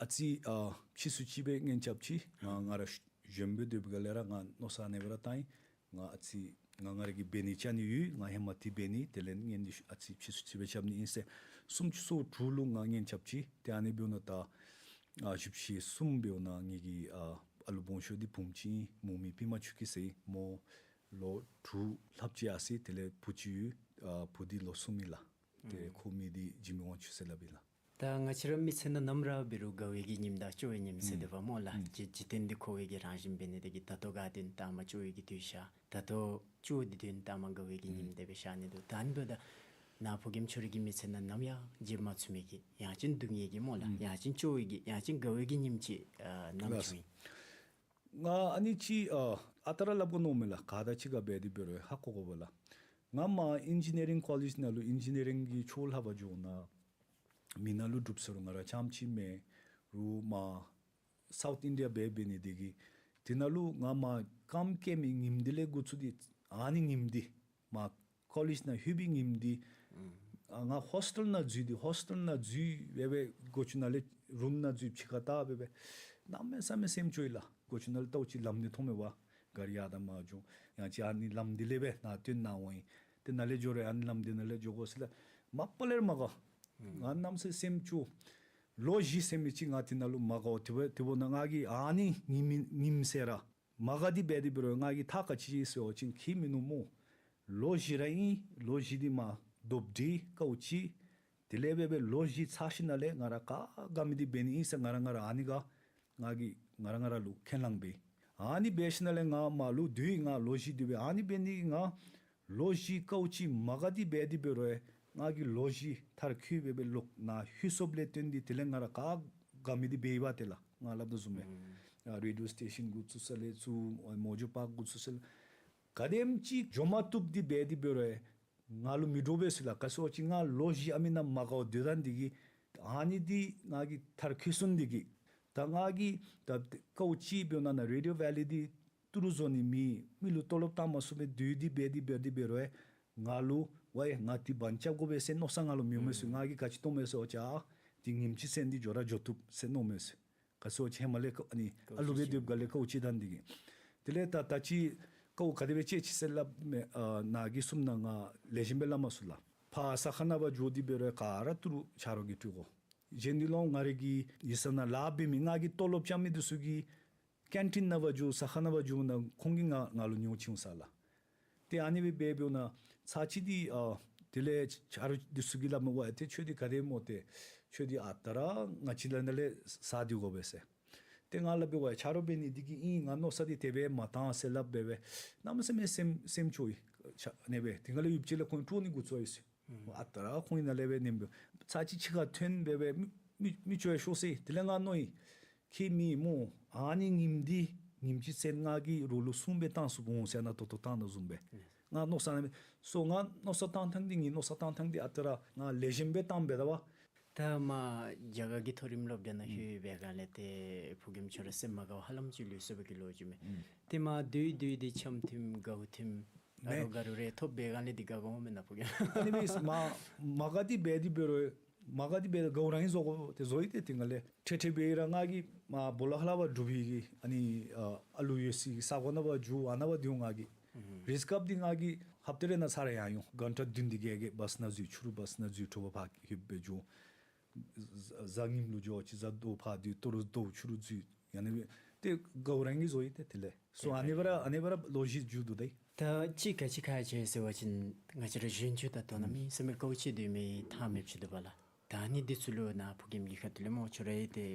ཨ་ཙི་ཨ་ཕྱིས་སུ་ཅིག་སྦེ་གཉེན་རྐྱབ་ཅི། ང་ང་ར་གཞོནམ་སྦེ་སྡོདཔ་སྒང་ལས་ར་ང་མནོ་བསམ་ཨ་ནེ་སྦེ་ར་བཏང་ཡི། ང་ཨ་ཙི་ང་ང་ར་གིས་འབད་ནི་ཅིག་ཨ་ནི་ཡོད། ང་ཧེ་མ་འདི་འབད་ནི་དེ་ལས་གཉེན་འདི་ཨ་ཙི་ཕྱིས་སུ་ཅིག་སྦེ་རྐྱབ་ནི་ཨིན་ཟེར། སུམ་ཅུ་སོ་དྲུག་ལུ་ང་གཉེན་རྐྱབ་ཅི། ཏེ་ཨ་ནི་འབདཝ་ད་ད་ཨ་བཞི་བཅུ་ཞེ་གསུམ་འབདཝ་ད་ངེ་གི་ཨ་ཨ་ལུ་སྦོམ་ཤོས་འདི་བུམོ་ཅིག་ཨིན། མོ་མིང་པདྨ་ཆོས་སྐྱིད་ཟེར་ཨིན། མོ་ལོ་དྲུག་ལྷགཔ་ཅིག་ཡར་སོ་ཡི། དེ་ལས་བུ་ཅིག་ཡོད། ཨ་བུ་འདི་ལོ་གསུམ་ཨིན་ལགས། ཏེ་ཨུམ་ཁོ་མིང་འདི་འཇིགས་མེད་དབང་ཕྱུག་ཟེར་སླབ་ཨིན་ལགས། ད་ང་བཅས་ར་མི་ཚེ་ནང་ནམ་ར་འབད་རུང་དགའ་བའི་གི་ཉིནམ་དང་སྐྱོ་བའི་ཉིནམ་ཟེར་ཨུམ་སྡོདཔ་སྨོ་ལགས། ཨུམ་འཇིག་འཇིག་རྟེན་འདི་འཁོར་བའི་གི་རང་བཞིན་འབད་ནི་དེ་གིས་ད་ལྟོ་དགའ་དོན་ལྟག་མ་སྐྱོ་བའི་གི་དུས་ཤར། ད་ལྟོ་སྐྱོ་བའི་དོན་ལྟག་མ་དགའ་བའི་གི་ཉིནམ་ཨུམ་དེ་སྦེ་ཤར་ནི་འདུག། ད་ཨ་ནི་འབདཝ་ད་ནཱ་ཕོ་རྒནམ་ཁྱོད་རའི་གི་མི་ཚེ་ནང་ནམ་ཡང་བརྗེད་མ་ཚུགས་མི་གི་ཡང་ཅིན་སྡུག་བསྔལ་གྱི་སྨོ་ལགས། ཨུམ་ཡང་ཅིན་སྐྱོ་བའི་གི་ཡང་ཅིན་དགའ་བའི་གི་ཉིནམ་ཅིག་ཨ་ནམ་ལགས། བྱུང་ཡི། ང་ཨ་ནི་ཅིག་ཨ་ཨ་རྟག་ར་སླབ་དགོ་མནོཝ་མས་ལགས། ག་དང་གཅིག་ཁར་འབད་དེ་འབད་རུང་ཧ་གོ་དགོ་པས་ལགས། ང་མར་ཨིན་ཇི་ནི་ཡ་རིང་ཀོ་ལེཇ་ནང་ལུ་ཨིན་ཇི་ནི་ཡ་རིང་གི་ཆོས་ལྷབ་པར་འགྱོཝ་ད་མི་ནང་ལུ་སྒྲུབ་ཟེར་རུང་ང་ར་རྐྱངམ་ཅིག་མས། རུང་མར་སའུཐ་ཨིན་ཌི་ཡ་འབད་འབད་ནི་དེ་གིས་དེ་ནང་ལུ་ང་མར་རྐངམ་བཀལ་མི་ཉིནམ་དེ་ལས་འགོ་བཙུགས་ཏེ་ཨ་ནི་ཉིནམ་འདི་མར་ཀོ་ལེཇ་ནང་ལྷོད་པའི་ཉིནམ་འདི་ཨ་ང་ཧོས་ཊེལ་ནང་འཛུལ་ཏེ་ཧོས་ཊེལ་ནང་འཛུལ་སྦེ་སྦེ་སྒོ་ཅུང་ནང་ལས་རུམ་ནང་འཛུལ་ཕྱི་ཁར་བལྟ་སྦེ་སྦེ་གནམ་མེད་ས་མེད་སེམས་སྐྱོ་ཡི་ལགས། སྒོ་ཅུང་ནང་ལས་བལྟཝ་ཅིག་ལམ་འདི་མཐོངམ་མས་པ། ག་རི་ཡར་དང་མར་འགྱོ། ཡང་ཅིན་ཨ་ནི་ལམ་འདི་ལས་སྦེ་ནཱ་བཏོན་ནཱ་འོང་ཡི། ཏེ་ནཱ་ལས་འགྱོ་རུང་ཨ་ནི་ལམ་འདི་ནང་ལས་འགྱོ་དགོ་ཟེར་ལགས། མ་པ་ལས་ར་མ་དགའ། ང་གནམ་མེད་ས་མེད་སེམས་སྐྱོ། ལོ་བཞི་ཟེར་མི་ཅིག་ང་དེ་ནང་ལུ་མ་དགའཝ་དེ་འབདཝ་དེ་འབདཝ་ད་ང་གིས་ཨ་ནི་ཉིནམ་ཉིནམ་ཟེར་ར་མ་དགའ་སྟེ་འབད་དེ་འབད་རུང་ང་གིས་ཐག་ག་ཅི་བཅད་ཟེར་བ་ཅིན་ཁྱད་མིན་ནུག་སྨོ། ལོ་བཞི་ར་ཨིན། ལོ་བཞི་འདི་མར་སྡོད་དེ་དཀའཝ་སྤྱད། དེ་ལས་སྦེ་སྦེ་ལོ་བཞི་ཚར་ཞིནམ་ལས་ང་ར་ག་དགའ་མི་འདི་འབད་ནི་ཨིན་ཟེར་ང་ར་ང་ར་ཨ་ནི་ག་ང་གིས་ང་ར་ང་ར་ལུ་ཁས་བླངས་འབད། ཨ་ནི་འབད་ཞིནམ་ལས་ང་མར་ལུ་སྡོད་ཡི། ང་ལོ་བཞི་སྡོད་སྦེ་ཨ་ནི་འབད་ནི་ང་ལོ་བཞི་དཀའཝ་སྤྱད་མ་དགའ་སྟེ་འབད་དེ་འབད་རུང་ང་གིས་ལོ་བཞི་མཐར་འཁྱོལ་སྦེ་སྦེ་ལོག་ནཱ་ལྷོད་སོངམ་ལས་བརྟེན་ཏེ་དེ་ལས་ང་ར་ག་དགའ་མི་འདི་འབད་ཡི་པ་ཏེ་ལགས། ང་སླབ་དོ་བཟུམ་སྦེ་ཨ་རེ་ཌི་ཡོ་སི་ཊེ་ཤཱན་འགོ་བཙུགས་ས་ལས་བཙུགས་མོ་ཇོ་པཱརཀ་འགོ་བཙུགས་ས་ལས་ག་དེམ་ཅིག་འགྱོ་མ་བཏུབ་སྟེ་འབད་དེ་འབད་རུང་ང་ལུ་མི་འདྲོག་པས་ཟེར་ལགས། ག་ཟེར་བ་ཅིན་ང་ལོ་བཞི་ཨ་མི་ནང་མ་དགའཝ་སྡོད་ད་ནི་དེ་གིས་ཨ་ནི་འདི་ང་གིས་མཐར་འཁྱོལ་སོང་ནི་དེ་གིས་ད་ང་གིས་ད་དཀའཝ་སྤྱད་འབདཝ་ད་ནཱ་རེ་ཌི་ཡོ་ཝེ་ལི་འདི་ཏི་རུ་བཟོ་ནི་མེད། མི་ལུ་ཏོ་ལོབ་བཏང་མ་ཚུགས་པར་སྡོད་དེ་འབད་དེ་འབད་དེ་འབད་རུང་ང་ལུ་ཝའི་ང་འདི་བང་རྐྱབ་དགོ་པས་ཟེར་མནོ་བསམ་ང་ལུ་མི་འོང་མས་ཟེར། ང་གིས་ག་ཅི་མཐོངམ་མས་ཟེར་བ་ཅིན་ཨ་འདི་ཉིནམ་གཅིག་ཟེར་འདི་འགྱོ་ར་འགྱོ་བཏུབ་ཟེར་མནོ་མས་ཟེར། ག་ཟེར་བ་ཅིན་ཧེ་མ་ལས་ཨ་ནི་ཨ་ལུ་སྦེ་སྡོདཔ་སྒང་ལས་དཀའཝ་སྤྱད་ད་ནི་དེ་གིས། དེ་ལས་ད་ད་ཅི་དཀའཝ་ག་དེ་སྦེ་སྤྱད་ཅི་ཟེར་སླབ་མས། ཨ་ནཱ་གི་གསུམ་ནང་ང་ལེགས་ཤོམ་སྦེ་སླབ་མ་ཚུགས་ལགས། ཕར་ཟ་ཁང་ནང་འབད་འགྱོ་སྟེ་འབད་རུང་ག་ར་ཏི་རུ་ཆ་རོགས་ཀྱིས་སྤྲོད་དགོ། གཞན་འདི་ལུ་ང་རའི་གི་ཡིག་ཚང་ནང་ལཱ་འབད་མི་ང་གིས་ཏོ་ལོབ་རྐྱབ་མི་འདི་ཚུ་གིས་ཀེན་ཊིན་ནང་འབད་འགྱོ་ཟ་ཁང་ནང་འབད་འགྱོཝ་ད་ཁོང་གིས་ང་ང་ལུ་ཉོ་བྱིན་ས་ལགས། ཏེ་ཨ་ནི་སྦེ་འབད་འབདཝ་ད་ཚར་གཅིག་འདི་ཨ་དེ་ལས་ཆ་རོགས་འདི་ཚུ་གིས་སླབ་མས། ཝའི་ཏེ་ཁྱོད་འདི་ག་དེ་སྨོ་ཏེ་ཁྱོད་འདི་ཨ་རྟག་ར་ང་བཅས་ལཱ་ནང་ལས་ཟ་སྡོད་དགོ་པས་ཟེར། ཏེ་ང་སླབ་པས་ཝའི་ཆ་རོགས་འབད་ནི་འདི་གིས་ཨིན། ང་མནོ་བསམ་འདི་དེ་སྦེ་མ་བཏང་ཟེར་སླབ་སྦེ་སྦེ་གནམ་མེད་ས་མེད་སེམས་སེམས་སྐྱོ་ཡི། ཆ་ཨ་ནི་སྦེ་དེ་ཁ་ལས་ཡུདཔ་ཅིག་ལས་ཁོང་དཀྲོག་ནི་འགོ་བཙུགས་ཡི་ཟེར། ཨ་རྟག་ར་ཁོང་གི་ནང་ལས་སྦེ་ནེམ་སྦེ་ཚར་གཅིག་ཕྱི་ཁར་ཐོན་སྦེ་སྦེ་མི་མི་མི་ཅིག་ཤོར་ཟེར། དེ་ལས་ང་མནོ་ཡི། ཁྱོད་མི་སྨོ། ཨ་ནི་ཉིནམ་འདི་ཉིནམ་གཅིག་ཚུན་ང་གིས་རོགས་ལུ་གསུངས་སྦེ་བཏང་ཚུགས་འོང་ཟེར་ཨ་ནཱ་ཏོག་ཏོ་བཏང་ད་བཟུམ་སྦེ། ང་མནོ་བསམ་ནང་སོ་ང་མནོ་བསམ་བཏང་ཐངས་འདི་ངེའི་མནོ་བསམ་བཏང་ཐངས་འདི་ཨ་རྟག་ར་ང་ལེགས་ཤོམ་སྦེ་བཏངམ་སྦེ་ད་བ། ད་མ་རྒྱ་གར་གྱི་མཐོ་རིམ་སློབ་གྲྭ་ནང་ལྷོད་སྦེ་ག་ལས་ཏེ་ཕོ་རྒནམ་ཁྱོད་ར་སེམས་མ་དགའ་བར་ཧ་ལམ་ཅིག་ལུས་སོ་བའི་གི་ལོ་རྒྱུས་མས། ཏེ་མ་སྡོད་སྡོད་དེ་འཆམ་ཐིམ་དགའཝ་ཐིམ་ཨ་རོགས་དགའ་རོགས་རེ་ཐོབ་སྦེ་ག་ལས་འདི་དགའ་དགའཝ་མེན་ན་ཕོ་རྒནམ། ཨ་ནི་སྦེ་མ་མ་དགའ་སྟེ་འབད་དེ་འབད་རུང་མ་དགའ་སྟེ་འབད་དགའཝ་རང་ཨིན་བཟོ་དགོ་ཏེ་བཟོ་ཡི། ཏེ་དེ་ཁ་ལས་ཁྲེ་ཁྲེ་འབད་ར་ང་གིས་མ་སྦོ་ལོགས་ཁ་ལས་ཕར་འགྲུལ་པའི་གི་ཨ་ནི་ཨ་ཨ་ལུ་ཡོད་སའི་གི་ས་གོ་ནང་ཕར་འགྱོ། ཨ་ནཱ་ཕར་འདི་འོང་ང་གིས་རེས་སྐབས་འདི་ང་གིས་ཧབ་ཏ་རེ་ནང་ཚར་རེ་ཡང་འོང་། གྷན་ཊ་བདུན་དེ་གི་གི་བཱས་ནང་འཛུལ། ཕྱི་རུ་བཱས་ནང་འཛུལ། དྲོ་པ་ཕར་ལྷོདཔ་སྦེ་འགྱོ། གཟའ་གཟའ་ཉིམ་ལུ་འགྱོ་ཅི། གཟའ་ཟླཝ་ཕར་སྡོད། ལྟོ་རུ་ཟླཝ་ཕྱི་རུ་འཛུལ། ཨ་ནི་སྦེ་ཏེ་དགའཝ་རང་གིས་བཟོ་ཡི། ཏེ་དེ་ལས་སོ་ཨ་ནི་སྦེ་ར་ཨ་ནི་སྦེ་ར་ལོ་གཞི་འགྱོ་དོ་ད་ཡི། ད་ཅིག་ག་ཅི་ཁག་ཆེ་ཟེར་བ་ཅིན་ང་བཅས་ར་གཞོན་ཆུང་ད་ལྟོ་གནམ་མེད་ས་མེད་དཀའཝ་སྤྱད་སྡོད་མི་ཐང་མེདཔ་ཅིག་འདུག་པ་ལགས། ད་ཨ་ནི་འདི་ཚུ་ལུ་ནཱ་ཕོ་རྒནམ་གྱི་ཁ་ཐུག་ལས་སྨོ་ཁྱོད་ར་ཡང་ཏེ་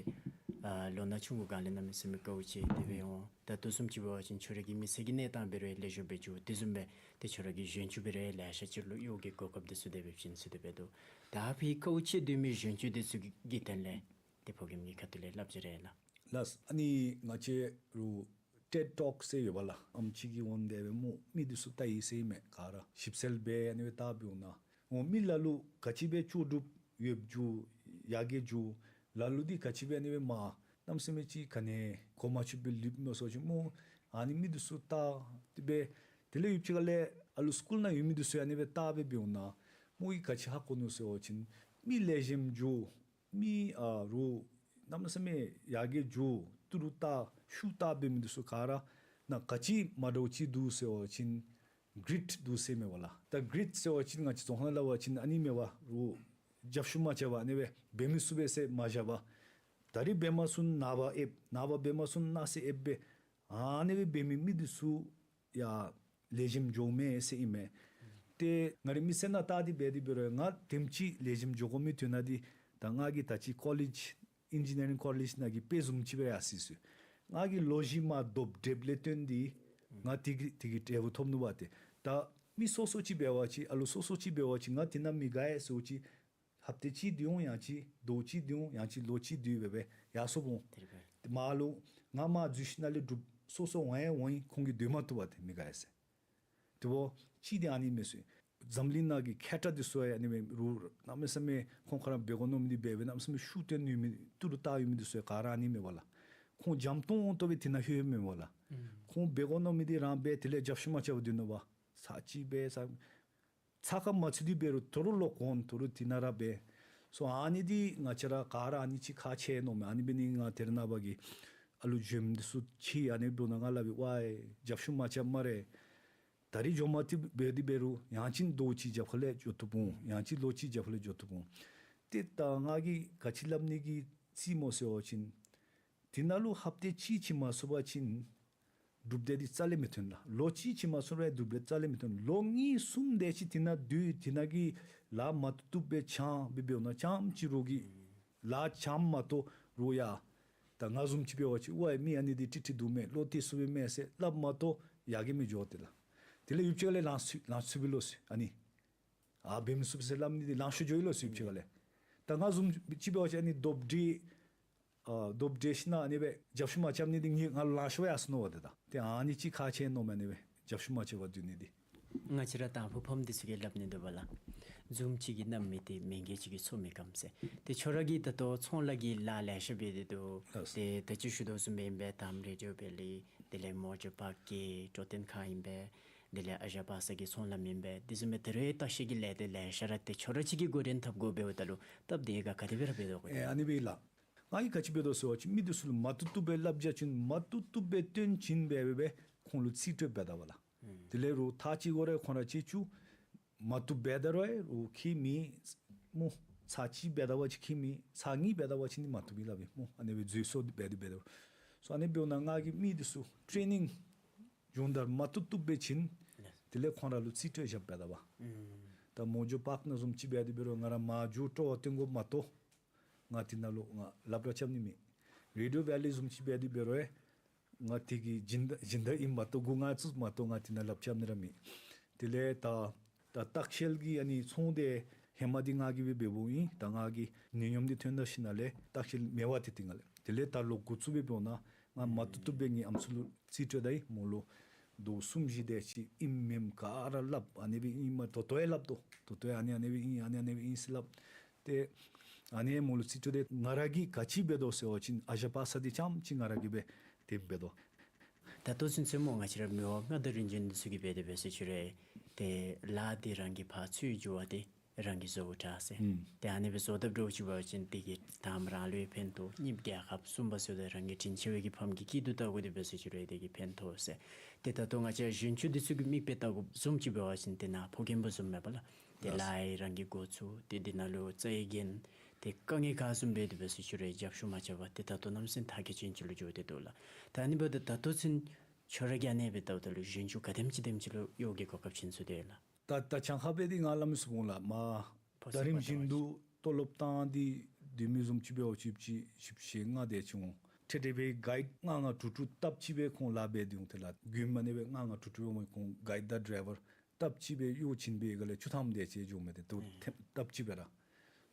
ཨ་ལོ་ན་ཆུང་ཀུ་སྒང་ལས་གནམ་མེད་ས་མེད་དཀའཝ་སྤྱད་དེ་སྦེ་འོང་། ད་ལྟོ་བཟུམ་ཅིག་འབད་བ་ཅིན་ཁྱོད་ར་གི་མི་ཚེ་གི་གནས་སྟངས་འབད་རུང་ལེགས་ཤོམ་སྦེ་འགྱོ། དེ་བཟུམ་སྦེ་ཏེ་ཁྱོད་ར་གི་གཞོན་ཆུང་འབད་རུང་ལེ་ཤ་ཅིག་ལུ་གཡོག་གི་གོ་སྐབས་འདི་ཚུ་དེ་སྦེ་བྱིན་ཚུགས་ཏེ་འབད་དོ། ད་ཕི་དཀའཝ་སྤྱད་སྡོད་མི་གཞོན་ཆུང་འདི་ཚུ་གི་དོན་ལས་ཏེ་ཕོ་རྒནམ་གྱི་ཁ་ཐུག་ལས་སླབ་བྱིན་རེ་ལགས། ལགས། ཨ་ནི་ང་བཅས་རུ་ཊེཌ་ཊོཀ་ཟེར་ཡོད་པ་ལགས། ཨམ་ཅིག་གིས་འོང་སྟེ་སྦེ་སྨོ་མི་འདི་ཚུ་བལྟ་ཡི་ཟེར་མས། ག་ར་ཞིབ་འཚོལ་འབད་ཨ་ནི་སྦེ་བལྟ་འབདཝ་ད་འོ་མི་ལ་ལུ་ག་ཅི་སྦེ་ལྕོགས་གྲུབ་ཡོདཔ་འགྱོ་ཡར་རྒྱས་འགྱོ། ལ་ལུ་འདི་ག་ཅི་སྦེ་ཨ་ནི་སྦེ་མར་གནམ་མེད་ས་མེད་ཅིག་ག་ནི་གོ་མ་ཆོདཔ་སྦེ་ལུསཔ་མས་ཟེར་བ་ཅིན་སྨོ་ཨ་ནི་མི་འདི་ཚུ་བལྟ་སྟེ་སྦེ་དེ་ལས་ཡུདཔ་ཅིག་ཁ་ལས་ཨ་ལུ་སི་ཀུལ་ནང་ཡོད་མི་འདི་ཚུ་ཡང་ཨ་ནི་སྦེ་བལྟ་སྦེ་འབདཝ་ད་སྨོ་ཨིན་ག་ཅི་ཧ་གོ་ནུག་ཟེར་བ་ཅིན་མི་ལེགས་ཤོམ་འགྱོ། མི་ཨ་རུ་གནམ་མེད་ས་མེད་ཡར་རྒྱས་འགྱོ། ཏི་རུ་བལྟ་ཤུགས་བལྟ་འབད་མི་འདི་ཚུ་ག་ར་ནང་ག་ཅི་མ་འདྲཝ་ཅིག་འདུག་ཟེར་བ་ཅིན་གི་རིཊ་འདུག་ཟེར་མས་པ་ལགས། ད་གི་རིཊ་ཟེར་བ་ཅིན་ང་བཅས་རྫོང་ཁ་ནང་སླབ་པ་ཅིན་ཨ་ནི་མས་པ། རུ་རྒྱབ་ཤུགས་མ་རྐྱབ་པར་ཨ་ནི་སྦེ་འབད་མི་ཚུགས་པས་ཟེར་མ་བཞག་པར་ད་རིས་འབད་མ་ཚུགས་ན་ནངས་པ་ཨེབ། ནངས་པ་འབད་མ་ཚུགས་ན་གནངས་ཚེ་ཨེབ་སྦེ་ཨ་ནི་སྦེ་འབད་མི་མི་འདི་ཚུ་ཡང་ལེགས་ཤོམ་འགྱོཝ་མས་ཟེར་ཨིན་མས། ཏེ་ང་རའི་མི་ཚེ་ནང་བལྟ་སྟེ་འབད་དེ་འབད་རུང་ང་དེམ་ཅིག་ལེགས་ཤོམ་འགྱོ་དགོ་མི་དོན་དག་འདི་ད་ང་གིས་ད་ཅི་ཀོ་ལེཇ་ཨིན་ཇི་ནི་ཡ་རིང་ཀོ་ལེཇ་ནང་གི་དཔེ་བཟུམ་ཅིག་སྦེ་ཡར་སོ་ཡི་ཟེར། ང་གིས་ལོ་བཞི་མ་རྡོབ་འགྲེསཔ་ལས་བརྟེན་ཏེ་ང་དེ་གི་དེ་གི་འབྲས་བུ་ཐོབ་ནུག་པ། ཏེ་ད་མི་སོ་སོ་ཅིག་འབད་བ་ཅིན་ཨ་ལུ་སོ་སོ་ཅིག་འབད་བ་ཅིན་ང་དེ་ནང་མི་དགའ་ཡི་ཟེར་བ་ཅིན་ཧབ་ཏ་གཅིག་སྡོད་འོང་། ཡང་ཅིན་ཟླཝ་གཅིག་སྡོད་འོང་། ཡང་ཅིན་ལོ་གཅིག་སྡོད་སྦེ་སྦེ་ཡར་སོཔ་འོང་། དེ་སྦེ་ཏེ་མར་ལུ་ང་མར་འཛུལ་ཞིནམ་ལས་འབྲུགཔ་སོ་སོ་འོང་ཡང་འོང་ཡི། ཁོང་གིས་སྡོད་མ་བཏུབ་པ་ཏེ་མི་དགའ་ཡི་ཟེར། ཏེ་འབདཝ་ཅིག་འདི་ཨ་ནི་མས་ཟེར། འཛམ་གླིང་ནང་གི་མཁས་དྲགས་འདི་ཚུ་ཡང་ཨ་ནི་མས། རུ་གནམ་མེད་ས་མེད་ཁོང་ཁོ་ར་འབད་དགོ་མནོ་མི་འདི་འབད་སྦེ་གནམ་མེད་ས་མེད་ཤུགས་བཏོན་ཡོད་མི་ཏི་རུ་བལྟ་ཡོད་མི་འདི་ཚུ་ཡང་ག་ར་ཨ་ནི་མས་པ་ལགས། ཁོང་འཇམ་ཏོང་ཏོ་སྦེ་དེ་ནང་ལྷོད་མེན་པ་ལགས། ཁོང་འབད་དགོ་མནོ་མི་འདི་རང་འབད། དེ་ལས་རྒྱབ་ཤུགས་མ་རྐྱབ་པར་སྡོད་ནུག་པ། ཚར་གཅིག་འབད་ཚར་ཚར་ཁ་མ་ཚུད་དེ་འབད་རུང་དོ་རུང་ལོག་འོང་། དོ་རུང་དེ་ནང་ར་འབད། སོ་ཨ་ནི་འདི་ང་བཅས་ར་ག་ར་ཨ་ནི་ཅིག་ཁག་ཆེ་མནོཝ་མས། ཨ་ནི་འབད་ནི་ང་དེ་རེ་ནངས་པ་གི་ཨ་ལུ་འགྱོ་མི་འདི་ཚུ་ཅིག་ཨ་ནི་འབདཝ་ད་ང་སླབ་ཨིན། ཝའེ་རྒྱབ་ཤུགས་མ་རྐྱབ་སྨ་རེ། ད་རིས་འགྱོ་མ་བཏུབ་འབད་དེ་འབད་རུང་ཡང་ཅིན་ཟླཝ་གཅིག་རྒྱབ་ཁ་ལས་འགྱོ་བཏུབ་འོང་། ཡང་ཅིན་ལོ་གཅིག་རྒྱབ་ཁ་ལས་འགྱོ་བཏུབ་འོང་། ཏེ་ད་ང་གིས་ག་ཅི་སླབ་ནི་གི་རྩིས་སྨོ་ཟེར་བ་ཅིན་དེ་ནང་ལུ་ཧབ་ཏ་གཅིག་ཅིག་མ་ཚུགས་པ་ཅིན་གྲུབ་འབྲས་འདི་རྩ་ལས་མི་ཐོན་ལགས། ལོ་གཅིག་ཅིག་མ་ཚུགས་པར་གྲུབ་འབྲས་རྩ་ལས་མི་ཐོན། ལོ་གཉིས་གསུམ་དེ་ཅིག་དེ་ནང་སྡོད། དེ་ནང་གི་ལཱ་མ་བཏུབ་པའི་ཆང་འབད་འབདཝ་ད་ཆང་ཅིག་རོགས་ཀྱིས་ལཱ་ཆང་མ་གཏོགས་རོགས་ཡང་ད་ང་བཟུམ་ཅིག་འབད་བ་ཅིན་ཝའེ་མི་ཨ་ནི་འདི་ཀྲིག་ཀྲི་འདུག་མས། ལོ་ཏེ་ཚུགས་པས་མས་ཟེར་སླབ་མ་གཏོགས་ཡར་རྒྱས་མི་འགྱོ་དེ་ལགས། དེ་ལས་ཡུདཔ་ཅིག་ཁ་ལས་ལང་ཚུ་ལང་ཚུགས་པས་ལོ་ཟེར། ཨ་ནི་ཨ་འབད་མི་ཚུགས་པས་ཟེར་སླབ་ནི་འདི་ལང་ཤོར་འགྱོ་ཡི་ལོ་ཟེར། ཡུདཔ་ཅིག་ཁ་ལས་ད་ང་བཟུམ་ཅིག་འབད་བ་ཅིན་ཨ་ནི་རྡོབ་འདི་ཨ་རྡོབ་འདྲེས་ཞིནམ་ཨ་ནི་སྦེ་རྒྱབ་ཤུགས་མ་རྐྱབ་ནི་འདི་ངེའི་ངལ་ལང་ཤོར་ཡར་སོ་ནུག་པ། ཏེ་ད་ཏེ་ཨ་ནི་ཅིག་ཁག་ཆེ་མནོཝ་མས། ཨ་ནི་སྦེ་རྒྱབ་ཤུགས་མ་རྐྱབ་པར་སྡོད་ནི་འདི། ང་བཅས་ར་དང་ཕུ་ཕམ་འདི་ཚུ་གིས་སླབ་ནི་འདུག་པ་ལགས། འཛུམ་གཅིག་གིས་གནམ་མི་བཏེག། མི་དགེ་གཅིག་གིས་མཚོ་མི་སྐམ་ཟེར། ཏེ་ཁྱོད་ར་གིས་ད་ལྟོ་ཚོང་ལཱ་གི་ལཱ་ལེ་ཤ་འབད་དེ་འདུག། ལགས། ཏེ་ད་ཅི་ཞུ་དོ་བཟུམ་སྦེ་ཨིན་པས། ད་རེ་ཌི་ཡོ་བེ་ལི་དེ་ལས་མོ་ཇོ་པ་ཀི་ཊོ་ཏེན་ཁ་ཨིན་པས། དེ་ལས་ཨ་ཞང་པ་སངས་གི་ཚོང་ལཱ་ཨིན་པས། དེ་བཟུམ་སྦེ་ད་རེས་ལྟ་བཤལ་གྱི་ལས་འདི་ལེ་ཤ་ར་ཏེ་ཁྱོད་ར་གཅིག་གིས་འགོ་འདྲེན་འཐབ་དགོ་པས། འོ་ད་ལུ་སྟབས་བདེ་ག་ག་དེ་སྦེ་ར་འབད་དོ་གོ། ཨེ་ཨ་ནི་སྦེ་ལགས། ང་གིས་ག་ཅི་འབད་དོ་ཟེར་བ་ཅིན་མི་འདི་ཚུ་ལུ་མ་བཏུབ་བཏུབ་སྦེ་སླབ་བྱ་ཅིན་མ་བཏུབ་བཏུབ་སྦེ་སྟོན་བྱིན་སྦེ་སྦེ་སྦེ་ཁོང་ལུ་རྩིས་སྤྲོད་འབད་དོ་བ་ལགས། དེ་ལས་རུང་ཐག་གཅིག་ཁོ་ར་ཁོང་ར་གཅིག་ཅིག་མ་བཏུབ་འབད་ད་རུང་ཨེ་རུང་ཁྱོད་མི་སྨོ་ཚར་གཅིག་འབད་ད་བ་ཅིན་ཁྱོད་མི་ཚར་གཉིས་འབད་ད་བ་ཅིན་འདི་མ་བཏུབ་ཨིན་སླབ་ཨིན་སྨོ། ཨ་ནི་སྦེ་འཛོལ་སོང་འབད་དེ་འབད་དོ། སོ་ཨ་ནི་འབདཝ་ད་ང་གིས་མི་འདི་ཚུ་ཊེ་ནིང་སྦྱོང་བརྡར་མ་བཏུབ་བཏུབ་སྦེ་བྱིན། ལགས། དེ་ལས་ཁོང་ར་ལུ་རྩིས་སྤྲོད་བཞག་འབད་ད་བ། ཨུམ། ད་མོ་ཇོ་པཱརཀ་ནང་བཟུམ་ཅིག་འབད་དེ་འབད་རུང་ང་ར་མར་འགྱོ་སྤྲོ་བ་སྟོན་དགོཔ་མ་གཏོགས་ང་དེ་ནང་ལུ་ང་ལགཔ་ར་རྐྱབ་ནི་མེད། རེ་ཌི་ཡོ་བེ་ལི་བཟུམ་ཅིག་འབད་དེ་འབད་རུང་ང་དེ་གི་སྦྱིན་བདག་སྦྱིན་བདག་ཨིནམ་མ་གཏོགས་འགོ་ང་བཙུགསཔ་མ་གཏོགས་ང་དེ་ནང་ལགཔ་རྐྱབ་ནི་ར་མེད། དེ་ལས་ད་ད་ལྟ་ཤེལ་གྱི་ཨ་ནི་ཚོང་འདི་ཧེ་མ་འདི་ང་གིས་སྦེ་འབདཝ་ཨིན། ད་ང་གི་ནད་ཉམས་འདི་ཐོན་ད་ཞིནམ་ལས་ལྟ་བཤལ་མེད་པ་དེ་ཏེ་ང་ལས། དེ་ལས་ད་ལོག་འགོ་བཙུགས་སྦེ་འབདཝ་ད་ང་མ་བཏུབ་བཏུབ་སྦེ་ངེའི་ཨམ་སྲུ་ལུ་རྩིས་སྤྲོད་ད་ཡི། མོ་ལུ་མདོ་གསུམ་བཞི་དེ་ཅིག་ཨིནམ་མེནམ་ག་ར་སླབ། ཨ་ནི་སྦེ་ཨིན་མས། ད་ལྟོ་ཡང་སླབ་དོ། ད་ལྟོ་ཡང་ཨ་ནི་ཨ་ནི་སྦེ་ཨིན། ཨ་ནི་ཨ་ནི་སྦེ་ཨིན་ཟེར་སླབ། ཏེ་ཨ་ནི་མོ་ལུ་རྩིས་སྤྲོད་དེ་ང་ར་གིས་ག་ཅི་འབད་དོ་ཟེར་བ་ཅིན་ཨ་ཞ་པ་ས་འདི་རྐྱངམ་ཅིག་ང་ར་གིས་སྦེ་དེ་འབད་དོ། ད་ལྟོ་ཚུན་ཚོད་མོ་ང་བཅས་ར་མི་དབང་མངའ་བདག་རིམ་བྱོན་འདི་ཚུ་གིས་འབད་དེ་འབད་ཟེར་ཅི་རུང་ཏེ་ལཱ་འདི་རང་གིས་ཕར་ཚུར་འགྱོ་བ་འདི་རང་གིས་བཟོ་བ་དྲག་ཟེར། ཨུམ། ཏེ་ཨ་ནི་སྦེ་བཟོ་དཔ་འདྲཝ་ཅིག་འབད་བ་ཅིན་དེ་གིས་དང་པ་རང་ལུ་ཡང་ཕན་ཐོགས། གཉིས་པ་རྒྱལ་ཁབ། གསུམ་པ་ཟེརཝ་ད་རང་གི་དྲིན་ཆེ་བའི་གི་ཕམ་གྱི་སྐྱིད་སྡུག་བལྟ་དགོ་དེ་འབད་ཟེར་ཅི་རུང་དེ་གིས་ཕན་ཐོགས་ཟེར། ཏེ་ད་ལྟོ་ང་བཅས་གཞོན་ཆུང་འདི་ཚུ་གི་མིག་དཔེ་བལྟ་དགོཔ་བཟུམ་ཅིག་འབད་བ་ཅིན་ཏེ་ནཱ་ཕོ་རྒནམ་བཟུམ་མས་པ་ལགས། ཏེ་ལགས། ལཱ་ཡང་རང་གིས་འགོ་བཙུགས། ཏེ་དེ་ནང་ལུ་རྩ་བའི་འགན་ཏེ་དཀའ་ངལ་ག་བཟུམ་འབད་དེ་འབད་ཟེར་ཅི་རུང་རྒྱབ་བཤུད་མ་རྐྱབ་པར་ཏེ་ད་ལྟོ་གནམ་མེད་ས་མེད་མཐར་འཁྱོལ་ཅན་ཅིག་ལུ་འགྱོ་སྟེ་འདུག་ལགས། ད་ཨ་ནི་འབདཝ་ད་ད་ལྟོ་ཚུན་ཁྱོད་ར་གིས་ཨ་ནི་སྦེ་བལྟཝ་ད་ལུ་གཞོན་ཆུང་ག་དེམ་ཅིག་དེམ་ཅིག་ལུ་གཡོག་གི་གོ་སྐབས་བྱིན་ཚུགས་དེས་ལགས། ད་ད་གྱངས་ཁ་སྦེ་འདི་ང་སླབ་མི་ཚུགས་འོང་ལགས། མ་ཕོ་ད་རིམ་བཞིན་དུ་ཏོ་ལོབ་བཏང་སྟེ་སྡོད་མི་བཟུམ་ཅིག་འབད་བ་ཅིན་བཞི་བཅུ་ཞེ་ལྔ་དེ་ཅིག་འོང་། ཏེ་དེ་སྦེ་གཱའིཌ་ལྔ་ལྔ་དྲུག་དྲུག་སྟབས་གཅིག་སྦེ་ཁོང་ལཱ་འབད་དེ་འོང་། ཏེ་ལགས་དགུན་མ་ནི་སྦེ་ལྔ་ལྔ་དྲུག་དྲུག་འབདཝ་མས། ཁོང་གཱའིཌ་དང་ཌའི་བར་སྟབས་གཅིག་སྦེ་གཡོག་བྱིན་པའི་སྒང་ལས་བཅུ་ཐམ་དེ་ཅིག་འགྱོཝ་མས། ཏེ་ཏོ་ཨུམ་ཐེམ་སྟབས་གཅིག་སྦེ་ར།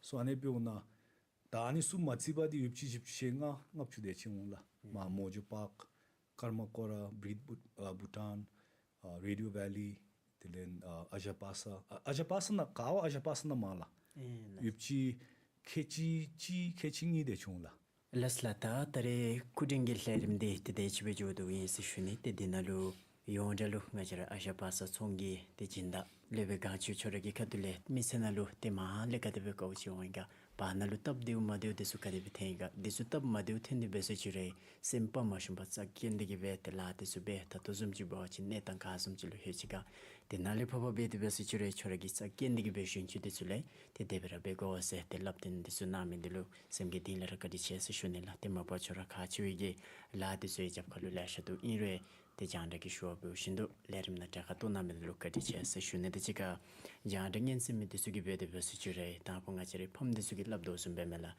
སོ་ཨ་ནི་འབདཝ་ད་ད་ཨ་ནི་ཚུ་མ་རྩིས་པར་འདི་ཡུདཔ་ཅིག་བཞི་བཅུ་ཞེ་ལྔ་ལྔ་བཅུ་དེ་ཅིག་འོང་ལགས། ཨུམ། མ་མོ་ཇོ་པཱརཀ། ཀརྨ་སྐོར་ར། བིར་བྷུ་ཨ་བྷུ་ཊཱན། ཨ་རེ་ཌི་ཡོ་ཝེ་ལི། དེ་ལས་ཨ་ཨ་ཞ་པ་ས། ཨ་ཨ་ཞ་པ་ས་ནང་ག་བ་ཨ་ཞ་པ་ས་ནང་མང་ལགས། ཨེ་ལགས། ཡུདཔ་ཅིག་ཁལ་གཅིག་གཅིག་ཁལ་གཅིག་གཉིས་དེ་ཅིག་འོང་ལགས། ལགས་ལགས། ད་ད་རེས་སྐུ་མགྲོན་གྱི་ལས་རིམ་འདི་ཏེ་དེ་ཅིག་སྦེ་མཇུག་བསྡུཝ་ཨིན་ཟེར་ཞུ་ནི། ཏེ་འདི་ནང་ལུ་ཡོངས་གྲགས་ལུ་ང་བཅས་ར་ཨ་ཞ་པ་ས་ཚོང་གི་ཏེ་སྦྱིན་བདག་སློབ་དཔོན་གངས་ཆུ་ཁྱོད་ར་གི་ཁ་ཐུག་ལས་མི་ཚེ་ནང་ལུ་ཏེ་མར་ལས་ག་དེ་སྦེ་དཀའཝ་སྤྱད་འོང་ཡི་ག། བར་ན་ལུ་སྟབས་བདེཝ་མ་བདེཝ་འདི་ཚུ་ག་དེ་སྦེ་ཐོན་ཡི་ག། འདི་ཚུ་སྟབས་མ་བདེཝ་ཐོན་ཏེ་འབད་ཟེར་ཅི་རུང་སེམས་དཔའ་མ་ཞུམ་པར་རྩ་འགེངས་ཏེ་གི་སྦེ་ཏེ་ལཱ་འདི་ཚུ་འབད། ད་ལྟོ་བཟུམ་ཅིག་འབད་བ་ཅིན་གནས་སྟངས་ག་བཟུམ་ཅིག་ལུ་ལྷོད་ཅི་ག། ཏེ་ནཱ་ལས་ཕར་འབད་དེ་འབད་ཟེར་ཅི་རུང་ཁྱོད་ར་གིས་རྩ་འགེངས་ཏེ་གི་སྦེ་གཞོན་ཆུང་འདི་ཚུ་ལུ་ཏེ་དེ་སྦེ་ར་འབད་དགོ་ཟེར་ཏེ་སླབ་སྟོན་འདི་ཚུ་གནང་མི་འདི་ལུ་སེམས་ཀྱི་གཏིང་ལས་ར་བཀའ་དྲིན་ཆེ་ཟེར་ཞུ་ནི་ལགས། ཏེ་མ་པ་ཁྱོད་ར་ཁག་ཆེ་བའི་གི་ལཱ་འདི་ཚུ་ཡང་རྒྱབ་ཁ་ལུ་ལེ་ཤ་འདུག། ཨིན་རུང་ཏེ་རྒྱང་བསྒྲགས་ཀྱི་ཞུ་བ་འབདཝ་བཞིན་དུ་ལས་རིམ་ནང་གྲལ་ཁར་གཏོགས་གནང་མི་འདི་ལུ་བཀའ་དྲིན་ཆེ་ཟེར་ཞུ་ནི། དེ་གཅིག་ཁར་རྒྱང་བསྒྲགས་སྙན་གསན་མི་འདི་ཚུ་གིས་འབད་དེ་འབད་ཟེར་ཅི་རུང་དང་པ་ང་བཅས་རའི་ཕམ་འདི་ཚུ་གིས་སླབ་དོ་བཟུམ་འབད་མས་ལགས།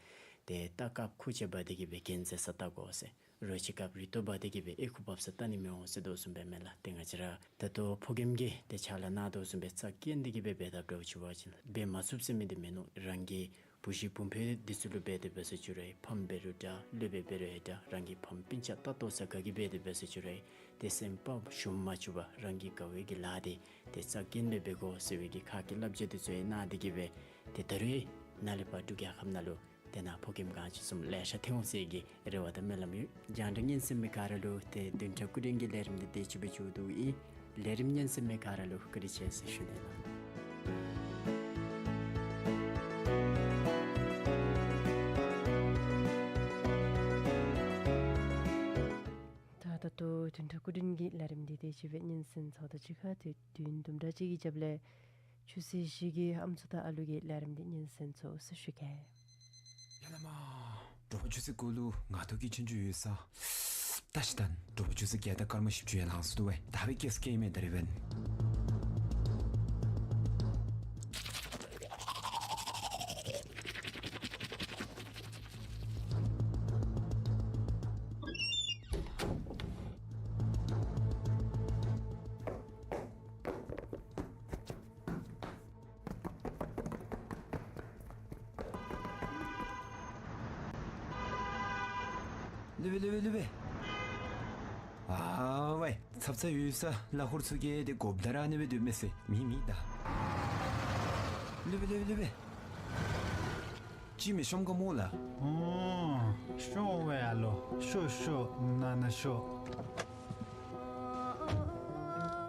ཏེ་རྟ་སྐབས་ཁུར་ཆ་འབག་སྟེ་གི་སྦེ་གྱེན་འཛེག་ས་བལྟ་དགོ་ཟེར། རོ་ཁྱི་སྐབས་རི་ཏོ་འབག་སྟེ་གི་སྦེ་ཨེ་ཁུ་འབག་ས་བལྟ་ནི་མི་འོང་ཟེར་དོ་བཟུམ་འབད་མས་ལགས། ཏེ་ང་བཅས་ར་ད་ལྟོ་ཕོ་རྒནམ་གྱིས་ཏེ་ཕྱག་ལཱ་གནང་དོ་བཟུམ་སྦེ་རྩ་འགེངས་ཏེ་གི་སྦེ་འབད་དཔ་འདྲཝ་ཅིག་འབད་བ་ཅིན་འབད་མ་ཚུགས་ཟེར་མི་འདི་མིན་ནུག། རང་གི་བུ་གཞི་བུམོ་འདི་ཚུ་ལུ་འབད་དེ་འབད་ཟེར་ཅི་རུང་ཕམ་འབད་རུང་འདྲ་སློབ་དཔོན་འབད་རུང་ཡང་འདྲ་རང་གི་ཕམ་སྤུན་ཆ་ལྟ་ཏོ་ས་ག་གིས་འབད་དེ་འབད་ཟེར་ཅི་རུང་ཏེ་སེམས་དཔའ་ཞུམ་མ་བཅུག་པར་རང་གིས་དགའ་བའི་གི་ལཱ་འདི་ཏེ་རྩ་འགེངས་སྦེ་འབད་དགོ་ཟེར་བའི་གི་ཁ་སྐད་བསླབ་བྱ་འདི་ཚུ་ཡང་གནང་སྟེ་གི་སྦེ་ཏེ་ད་རུང་ནཱ་ལས་ཕར་འབྲུག་རྒྱལ་ཁབ་ནང་ལུ་ཏེ་ནཱ་ཕོ་རྒནམ་གང་ཅི་བཟུམ་ལེ་ཤ་ཐོན་འོང་ཟེར་གྱི་རེ་བ་དང་སྨོན་ལམ་ཡོད། རྒྱང་བསྒྲགས་སྙན་གསན་མི་ག་ར་ལུ་ཏེ་བདུན་ཕྲག་སྐུ་མགྲོན་གྱི་ལས་རིམ་འདི་དེ་ཅིག་སྦེ་མཇུག་བསྡུཝ་ཨིན། ལས་རིམ་སྙན་གསན་མི་ག་ར་ལུ་བཀའ་དྲིན་ཆེ་ཟེར་ཞུ་ནི་ལགས། ད་ད་ལྟོ་བདུན་ཕྲག་སྐུ་མགྲོན་གྱི་ལས་རིམ་འདི་དེ་ཅིག་སྦེ་སྙན་གསན་ཚརཝ་ད་གཅིག་ཁར་ཏེ་བདུན་དུམ་གྲ་ཅིག་གི་རྒྱབ་ལས་ཆུ་སྲིན་བཞི་གི་ཨམ་སྲུ་དང་ཨ་ལུ་གི་ལས་རིམ་འདི་སྙན་གསན་ཚར་ཟེར་ཞུ་གེ། ཡ་ལ་མ། དྲོ་པ་ཆུ་ཚོད་དགུ་ལུ་ངག་ཐོག་གི་ཆོས་རྒྱུགས་ཡོད་ས། ད་ཅི་ད་དྲོ་པ་ཆུ་ཚོད་བརྒྱད་དང་སྐར་མ་བཞི་བཅུ་ཡར་ལངས་སོ་འདུག་པས། ད་འབད་སྐྱེལ་སྐྱེལ་མི་ད་རིས་འབདན། ལུས་པས་ལུས་པས་ལུས་པས། ཨ་ཝའི་ཚབ་ཚ་ཡོད་ས་ལ་ཧུར་ཚུ་གེ་དེ་གོབ་ད་ར་ནི་སྦེ་སྡོད་མི་སེ་མི་མི་ད། ལུས་པས་ལུས་པས་ལུས་པས། ཅི་མི་ཤོམ་ག་མོ་ལ། ཨོ་ཤོ་ཝའི་ཨ་ལོ་ཤོ་ཤོ་ན་ན་ཤོ།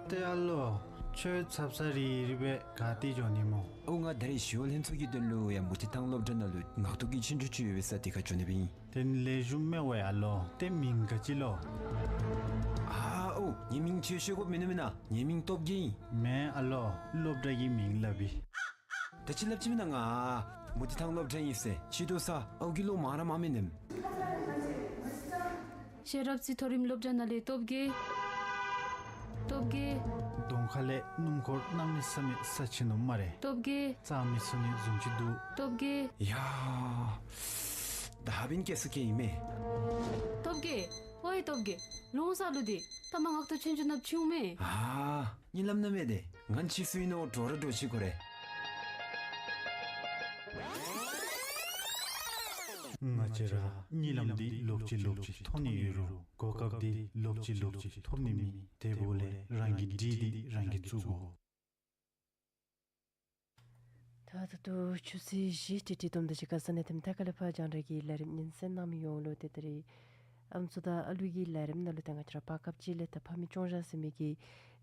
ཏེ་ཨ་ལོ་ཁྱོད་ཚབ་ཚ་རི་རི་སྦེ་ག་ཏེ་འགྱོ་ནི་སྨོ། ཨོ་ང་ད་རིས་ཞི་གཡོག་ལྷན་ཚོགས་ཀྱི་དོན་ལུ་ཡར་མུ་ཏིག་ཐང་སློབ་གྲྭ་ནང་ལུ་ངག་ཐོག་གི་ཆོས་རྒྱུགས་ཅིག་ཡོད་པའི་ས་དེ་ཁར་འགྱོ་ནི་སྦེ་ཨིན། དེ་ལེགས་ཤོམ་མས་ཝའི་ཨ་ལོ། ཏེ་མིང་ག་ཅི་ལོ། ཨ་ཨོ་ངེའི་མིང་ཁྱོད་ཤེས་དགོཔ་མིན་ནུག་མེན་ན། ངེའི་མིང་སྟོབས་རྒྱས་ཨིན། མེན་ཨ་ལོ་སློབ་གྲྭ་གི་མིང་སླབ་ཨིན། ད་ཅི་སླབ་ཅི་མེན་ན་ང་མུ་ཏིག་ཐང་སློབ་གྲྭ་ཨིན་ཟེར། ཕྱི་དོ་ས་ཨའུ་གི་ལོ་མང་ར་མང་མི་ནེམ། ཤེས་རབ་རྩེ་མཐོ་རིམ་སློབ་གྲྭ་ནང་ལས་སྟོབས་རྒྱས། སྟོབས་རྒྱས། གདོང་ཁ་ལས་སྣུམ་འཁོར་གནམ་མེད་ས་མེད་ས་ཆེ་ནུག་སྨ་རེ། སྟོབས་རྒྱས། རྩ་མི་ཚུགས་ནི་བཟུམ་ཅིག་འདུག། སྟོབས་རྒྱས། ཡ། ད་འབདན་སྐྱེལ་སོ་སྐྱེལ་ཨིན་མས། སྟོབས་རྒྱས། ཝའི་སྟོབས་རྒྱས། ལོང་ས་ལུ་འདི་ཐ་མ་ངག་ཐོག་ཆོས་འབྱུང་ནང་བྱུང་མས། ཨ་གཉིད་ལམ་ནང་མེད་དེ། ང་ཕྱི་སུ་ཨིན་ནོ་འདྲོག་ར་འདྲོག་ཅི་ཁོ་རེ། ང་བཅས་ར་གཉིད་ལམ་འདི་ལོག་ཅི་ལོག་ཅི་མཐོང་ནི་ཡོད་རུང་གོ་སྐབས་འདི་ལོག་ཅི་ལོག་ཅི་ཐོབ་ནི་མེད། དེ་འབདཝ་ལས་རང་གི་སྒྲིག་འདི་རང་གིས་བཙུགས་དགོ། ད་ད་ལྟོ་ཆུ་ཚོད་བཞི་ཏི་ཏི་སྡོམ་དང་གཅིག་ཁར་ས་གནས་དེ་མཐའ་ཁ་ལས་ཕར་རྒྱང་བསྒྲགས་ཀྱི་ལས་རིམ་ཉིན་མཚན་གནང་མི་ཡོངས་ལུ་ཏེ་ད་རིས་ཨམ་སྲུ་དང་ཨ་ལུ་གི་ལས་རིམ་ནང་ལུ་ཏེ་ང་བཅས་ར་བར་སྐབས་ཅིག་ལས་ད་ཕ་མའི་སྐྱོང་བཞག་ཟེར་མི་གི་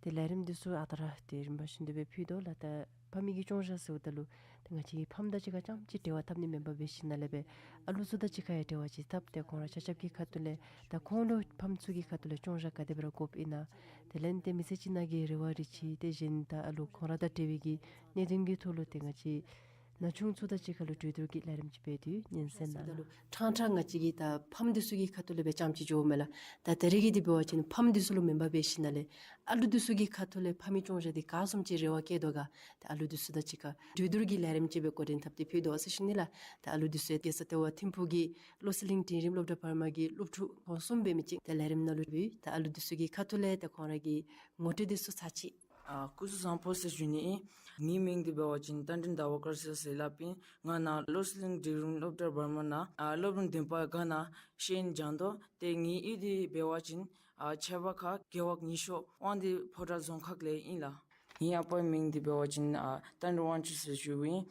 ཏེ་ལས་རིམ་འདི་ཚུ་ཨ་རྟག་ར་ཏེ་རིམ་པ་བཞིན་དུ་སྦེ་ཕུལ་དོ་ལགས། ད་ཕ་མའི་གི་སྐྱོང་བཞག་ཟེརཝ་ད་ལུ་ཏེ་ང་བཅས་ཀྱི་ཕམ་དང་གཅིག་ཁར་རྐྱངམ་ཅིག་འབྲེལ་བ་འཐབ་ནི་མེན་པར་འབད་ཞིནམ་ལས་སྦེ་ཨ་ལུ་ཚུ་དང་གཅིག་ཁར་ཡང་འབྲེལ་བ་ཅིག་འཐབ་སྟེ་ཁོང་ར་ཆ་ཁྱབ་ཀྱི་ཁ་ཐུག་ལས་ད་ཁོང་ལུ་ཕམ་ཚུ་གི་ཁ་ཐུག་ལས་སྐྱོང་བཞག་ག་དེ་སྦེ་ར་དགོཔ་ཨིན་ན། དེ་ལས་ཏེ་མི་ཚེ་གཅིག་ནང་གི་རེ་བ་རེ་ཆེ་ཏེ་གཞན་ད་ཨ་ལུ་ཁོང་ར་དང་འབྲེལ་བའི་གི་གནད་དོན་གྱི་ཐོག་ལུ་ཏེ་ང་བཅས་ན་ཆུང་ཚུ་དང་གཅིག་ཁར་ལུ་གྲོས་བསྡུར་གྱི་ལས་རིམ་ཅིག་འབད་དེ་ཉིན་མཚན་ནང་ལུ་ཕྲང་ཕྲང་ང་བཅས་ཀྱིས་ད་ཕམ་འདི་ཚུ་གི་ཁ་ཐུག་ལས་སྦེ་རྐྱངམ་ཅིག་འགྱོཝ་མས་ལགས། ད་ད་རིས་ཀྱི་འདི་འབད་བ་ཅིན་ཕམ་འདི་ཚུ་ལུ་མེན་པར་འབད་ཞིནམ་ལས་ཨ་ལུ་འདི་ཚུ་གི་ཁ་ཐུག་ལས་ཕམ་གྱི་སྐྱོང་བཞག་འདི་ག་བཟུམ་ཅིག་རེ་བ་བསྐྱེད་དོ་ག་ད་ཨ་ལུ་འདི་ཚུ་དང་གཅིག་ཁར་གྲོས་བསྡུར་གྱི་ལས་རིམ་ཅིག་སྦེ་འགོ་འདྲེན་འཐབ་སྟེ་ཕུལ་དོ་ཟེར་ཞུ་ནི་ལགས། ད་ཨ་ལུ་འདི་ཚུ་རྒྱལ་ས་ལྟེ་བ་ཐིམ་ཕུག་གི་བློ་གསལ་གླིང་འབྲིང་རིམ་སློབ་གྲྭ་བར་མ་གི་སློབ་ཕྲུག་ཁོང་གསུམ་འབད་མི་ཅིག་ད་ལས་རིམ་ནང་ལུ་འབུལ། ད་ཨ་ལུ་འདི་ཚུ་གི་ཁ་ཐུག་ལས་ད་ཁོང་ར་གི་ངོ་སྤྲོད་འདི་ཚུ་ཚར་ཅིག། ཨ་སྐུ་གཟུགས་བཟང་པོ་ཟེར་ཞུ་ནི་ཨིན། ངེའི་མིང་འདི་འབད་བ་ཅིན་རྟ་མགྲིན་ཟླ་བ་དཀར་གསལ་ཟེར་སླབ་ཨིན། ང་ནཱ་བློ་གསལ་གླིང་འབྲིང་རིམ་སློབ་གྲྭ་བར་མ་ནང་ཨ་སློབ་རིམ་བདུན་པ་སྒང་ནང་ཤེས་ཡོན་སྦྱང་དོ། ཏེ་ངེའི་གཡུས་འདི་འབད་བ་ཅིན་ཨ་ཁྱད་པར་ཁ་རྒེད་འོག་ཉི་ཤོག་དབང་འདུས་ཕོ་བྲང་རྫོང་ཁག་ལས་ཨིན་ལགས། ངེའི་ཨ་པའི་མིང་འདི་འབད་བ་ཅིན་ཨ་རྟ་མགྲིན་དབང་ཕྱུག་ཟེར་ཞུཝ་ཨིན།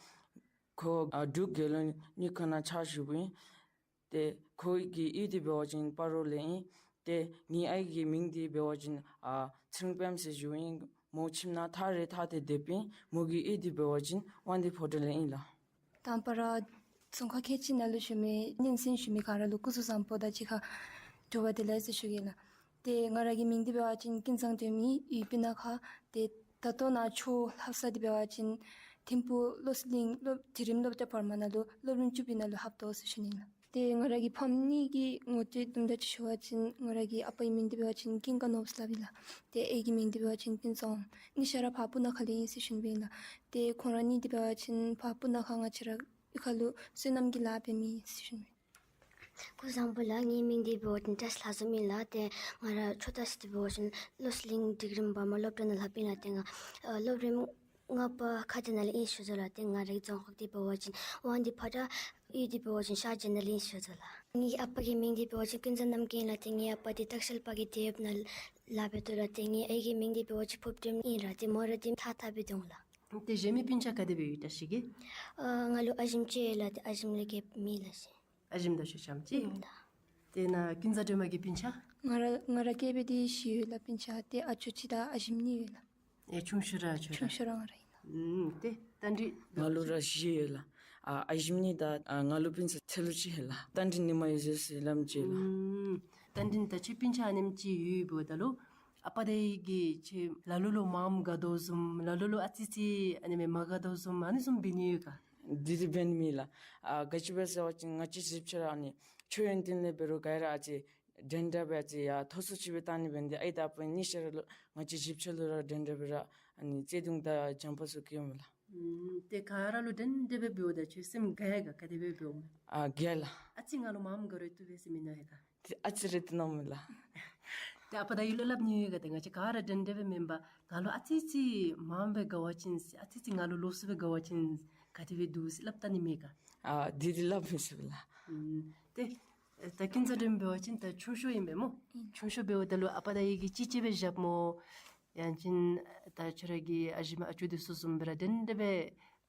ཁོ་ཨ་འབྲུག་རྒྱལ་ཡོངས་གཉིས་ཁང་ནང་ཕྱག་ཞུཝ་ཨིན། ཏེ་ཁོ་གི་གཡུས་འདི་འབད་བ་ཅིན་སྤ་རོ་ལས་ཨིན། ཏེ་ངེའི་ཨའི་གི་མིང་འདི་འབད་བ་ཅིན་ཨ་ཚེ་རིང་དཔལམོ་ཟེར་ཞུཝ་ཨིན། མོ་ཁྱིམ་ནང་ཐག་རིང་ཐག་སྟེ་སྡོདཔ་ཨིན། མོ་གི་གཡུས་འདི་འབད་བ་ཅིན་དབང་འདུས་ཕོ་བྲང་ལས་ཨིན་ལགས། དང་པ་ར་རྫོང་ཁག་ཁལ་གཅིག་ནང་ལུ་བཞུགས་མི་སྙན་གསན་ཞུ་མི་ག་ར་ལུ་སྐུ་གཟུགས་བཟང་པོ་དང་གཅིག་ཁར་འབྲེལ་བ་བདེ་ལེགས་ཟེར་ཞུ་གེ་ལགས། ཏེ་ང་ར་གི་མིང་འདི་འབད་བ་ཅིན་ཀུན་བཟང་སྒྲོལ་མ་ཨིན། ཡུལ་སྤུ་ན་ཁ། ཏེ་ད་ལྟོ་ནཱ་ཆོས་ལྷབ་ས་འདི་འབད་བ་ཅིན་ཐིམ་ཕུག་བློ་གསལ་གླིང་སློབ་འབྲིང་རིམ་སློབ་གྲྭ་བར་མ་ནང་ལུ་སློབ་རིམ་བཅུ་པའི་ནང་ལུ་ལྷབ་དོ་ཟེར་ཞུ་ནི་ལགས། ཏེ་ང་ར་གི་ཕམ་གཉིས་ཀྱི་ངོ་སྤྲོད་དུམ་གྲ་ཅིག་ཞུ་བ་ཅིན་ང་ར་གི་ཨ་པའི་མིང་འདི་འབད་བ་ཅིན་ཀུན་དགའ་ནོར་བུ་ཟེར་སླབ་ཨིན་ལགས། ཏེ་ཨའི་གི་མིང་འདི་འབད་བ་ཅིན་ཀུན་བཟང་། གཉིས་ཆ་ར་ཕར་སྤུ་ན་ཁ་ལས་ཨིན་ཟེར་ཞུ་ནི་ཨིན་ལགས། ཏེ་ཁོང་ར་གཉིས་འདི་འབད་བ་ཅིན་ཕར་སྤུ་ན་ཁ་ང་བཅས་ར་གཡུས་ཁ་ལུ་སོ་ནམ་གྱི་ལཱ་འབད་མི་ཨིན་ཟེར་ཞུ་ནི་ཨིན། སྐུ་གཟུགས་བཟང་པོ་ལགས། ངེའི་མིང་འདི་འབད་བ་ཅིན་བཀྲ་ཤིས་ལྷ་འཛོམས་ཨིན་ལགས། ཏེ་ང་ར་ཆོས་ལྟ་ས་འདི་འབད་བ་ཅིན་བློ་གསལ་གླིང་འབྲིང་རིམ་བར་མ་སློབ་གྲྭ་ནང་ལྷབ་ཨིན་ལགས། ཏེ་ང་ཨ་སློབ་རིམ་ལྔ་པ་ཁ་གྲངས་ནང་ལས་ཨིན་ཞུ་དོ་ལགས། ཏེ་ང་རའི་རྫོང་ཁག་འདི་འབད་བ་ཅིན་དབང་འདུས་ཕོ་བྲང་། གཡུས་འདི་འབད་བ་ཅིན་ཤར་རྒྱ་ནག་གླིང་ཟེར་དོ་ལགས། ངེའི་ཨ་པ་གི་མིང་འདི་འབད་བ་ཅིན་ཀུན་བཟང་རྣམ་རྒྱལ་ལགས། ཏེ་ངེའི་ཨ་པ་འདི་སྟག་ཤར་པ་གི་སྡེ་ཡོདཔ་ནང་ལཱ་འབད་དོ་ལགས། ཏེ་ངེའི་ཨའི་གི་མིང་འདི་འབད་བ་ཅིན་ཕུརཔ་སྒྲོལམ་ཨིན་ལགས། ཏེ་མོ་ར་འདི་ཐག་ཐག་སྦེ་སྡོད་འོང་ལགས། ཏེ་གཞན་མི་སྤུན་ཆ་ག་དེ་སྦེ་ཡོད་བཀྲ་ཤིས་ཀྱི། ཨ་ང་ལུ་ཨ་ཞིམ་ཅིག་ཡོད་ལགས། ཏེ་ཨ་ཞིམ་ལས་རྒསཔ་མེད་ལགས་ཤིག། ཨ་ཞིམ་དང་ཁྱོད་རྐྱངམ་ཅིག། ཨིན་ལགས། ཏེ་ནཱ་ཀུན་བཟང་སྒྲོལ་མ་གི་སྤུན་ཆ། ང་ར་ང་ར་སྐྱེས་པའི་དེ་བཞི་ཡོད་ལགས་སྤུན་ཆ། ཏེ་ཨ་ཅོ་ཅིག་དང་ཨ་ཞིམ་གཉིས་ཡོད་ལགས། ཨེ་ཆུང་ཤོས་ར་ཁྱོད་ར། ཆུང་ཤོས་ར་ང་ར་ཨིན་ལགས། ཨུམ་ཏེ་རྟ་མགྲིན། ང་ལུ་ར་བཞི་ཡོད་ལགས། ཨ་ཨ་ཞིམ་གཉིས་དང་ཨ་ང་ལུ་སྤུན་ཆ་ཚེ་ལུ་ཅིག་ཡོད་ལགས། རྟ་མགྲིན་ཉི་མ་འོད་ཟེར་ཟེར་སླབ་མི་ཅིག་ཡོད་ལགས། ཨུམ་རྟ་མགྲིན་ད་ཁྱོད་སྤུན་ཆ་ཨ་ནེམ་ཅིག་ཡོད་འབདཝ་ད་ལུ་ཨ་པ་དང་ཨའི་གིས་ཁྱོད་ལ་ལུ་ལུ་མངམ་དགའ་དོ་བཟུམ་ལ་ལུ་ལུ་ཨ་ཙི་ཙི་ཨ་ནི་མེན་མ་དགའ་དོ་བཟུམ་ཨ་ནི་བཟུམ་འབད་ནི་ཡོད་ག། དེ་དེ་འབད་ནི་མེད་ལགས། ཨ་ག་ཅི་སྦེ་ཟེར་བ་ཅིན་ང་བཅས་གཞིས་ཆགས་ར་ཨ་ནི་ཆོས་ཡོན་ཏན་ལས་འབད་རུང་ག་ར་ཨ་ཙི་འདྲན་འདྲ་སྦེ་ཨ་ཙི་ཡར་མཐོ་སུ་ཅིག་སྦེ་བཏང་ནི་འབད་ནི་དེ་ཨའི་དང་ཨ་པ་གཉིས་ཆ་ར་ལུ་ང་བཅས་གཞིས་ཆགས་ལུ་ར་འདྲན་འདྲ་སྦེ་ར་ཨ་ནི་བརྩེ་གདུང་དང་བྱམས་པ་ཚུ་སྐྱེཝ་མས་ལགས། ཨུམ་ཏེ་ག་ར་ལུ་འདྲན་འདྲ་སྦེ་འབདཝ་ད་ཁྱོད་སེམས་དགའ་ཡི་ག་ག་དེ་སྦེ་འབདཝ་མས། ཨ་དགའ་ལགས། ཨ་ཙི་ང་ལུ་མངམ་དགའ་རུང་བཏུབ་པས་ཟེར་མི་མནོ་ཡི་ག། ཨ་ཙི་རེ་བཏུབ་ནི་མས་ལགས། ཏེ་ཨ་པ་དང་ཨའི་ལུ་སླབ་ནི་ཡོད་ག། ཏེ་ང་བཅས་ག་ར་འདྲན་འདྲ་སྦེ་མེན་པར་ང་ལུ་ཨ་ཙི་ཙི་མངམ་སྦེ་དགའ་བ་ཅིན་ཨ་ཙི་ཙི་ང་ལུ་ལོགས་སུ་སྦེ་དགའ་བ་ཅིན་ག་དེ་སྦེ་འདུག་ཟེར་སླབ་བལྟ་ནི་མེད་ག། ཨ་དེ་དེ་སླབ་མི་ཚུགས་ལགས། ཨུམ་ཏེ་ད་ཀུན་བཟང་སྒྲོལ་མ་འབད་བ་ཅིན་ད་ཆུང་ཤོས་ཨིན་པས་སྨོ། ཨིན། ཆུང་ཤོས་འབདཝ་ད་ལུ་ཨ་པ་དང་ཨའི་གིས་ཅིག་ཅིག་སྦེ་བཞགཔ་སྨོ། ཡང་ཅིན་ད་ཁྱོད་ར་གི་ཨ་ཞིམ་ཨ་ཅོ་འདི་ཚུ་བཟུམ་སྦེ་ར་འདྲན་འདྲ་སྦེ་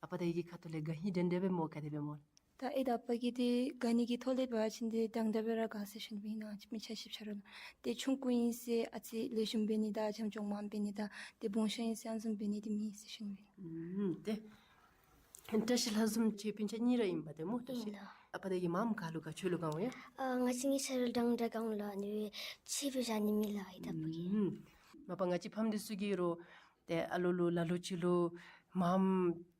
ཨ་པ་དང་ཨའི་གི་ཁ་ཐུག་ལས་དགའ་ནི་འདྲན་འདྲ་སྦེ་སྨོ་ག་དེ་སྦེ་སྨོ། ད་ཨའི་དང་ཨ་པ་གིས་ཏེ་དགའ་ནི་གི་ཐོག་ལས་འབད་བ་ཅིན་ཏེ་འདྲན་འདྲ་སྦེ་ར་དགའ་ཟེར་ཞུ་ནི་ཨིན་ལགས། མི་ཆ་གཞིས་ཆགས་ར་ལུ་ཏེ་ཆུང་ཀུ་ཨིན་ཟེར་ཨ་ཙི་ལེགས་ཤོམ་འབད་ནི་དང་བྱམས་སྐྱོང་མངམ་འབད་ནི་དང་ཏེ་སྦོམ་ཤོས་ཨིན་ཟེར་ཨ་ནི་བཟུམ་འབད་ནི་འདི་མེད་ཟེར་ཞུ་ནི་ཨིན། ཨུམ་ཏེ་བཀྲ་ཤིས་ལྷ་འཛོམས་ཁྱོད་སྤུན་ཆ་གཉིས་ར་ཨིན་པ་ཏེ་སྨོ། བཀྲ་ཤིས། ཨིན་ལགས། ཨ་པ་དང་ཨའི་གིས་མངམ་ག་ལུ་དགའ་ཁྱོད་ལུ་དགའ་འོང་ཡ། ཨ་ང་བཅས་གཉིས་ཆ་ར་འདྲན་འདྲ་དགའ་འོང་ལགས། ཨ་ནི་ཕྱི་སྦེ་བཞག་ནི་མེད་ལགས་ཨའི་དང་ཨ་པ་གིས། ཨུམ་མ་པ་ང་བཅས་ཕམ་འདི་ཚུ་གིས་རུང་ཏེ་ཨ་ལུ་ལུ་ལ་ལུ་ཅིག་ལུ་མངམ་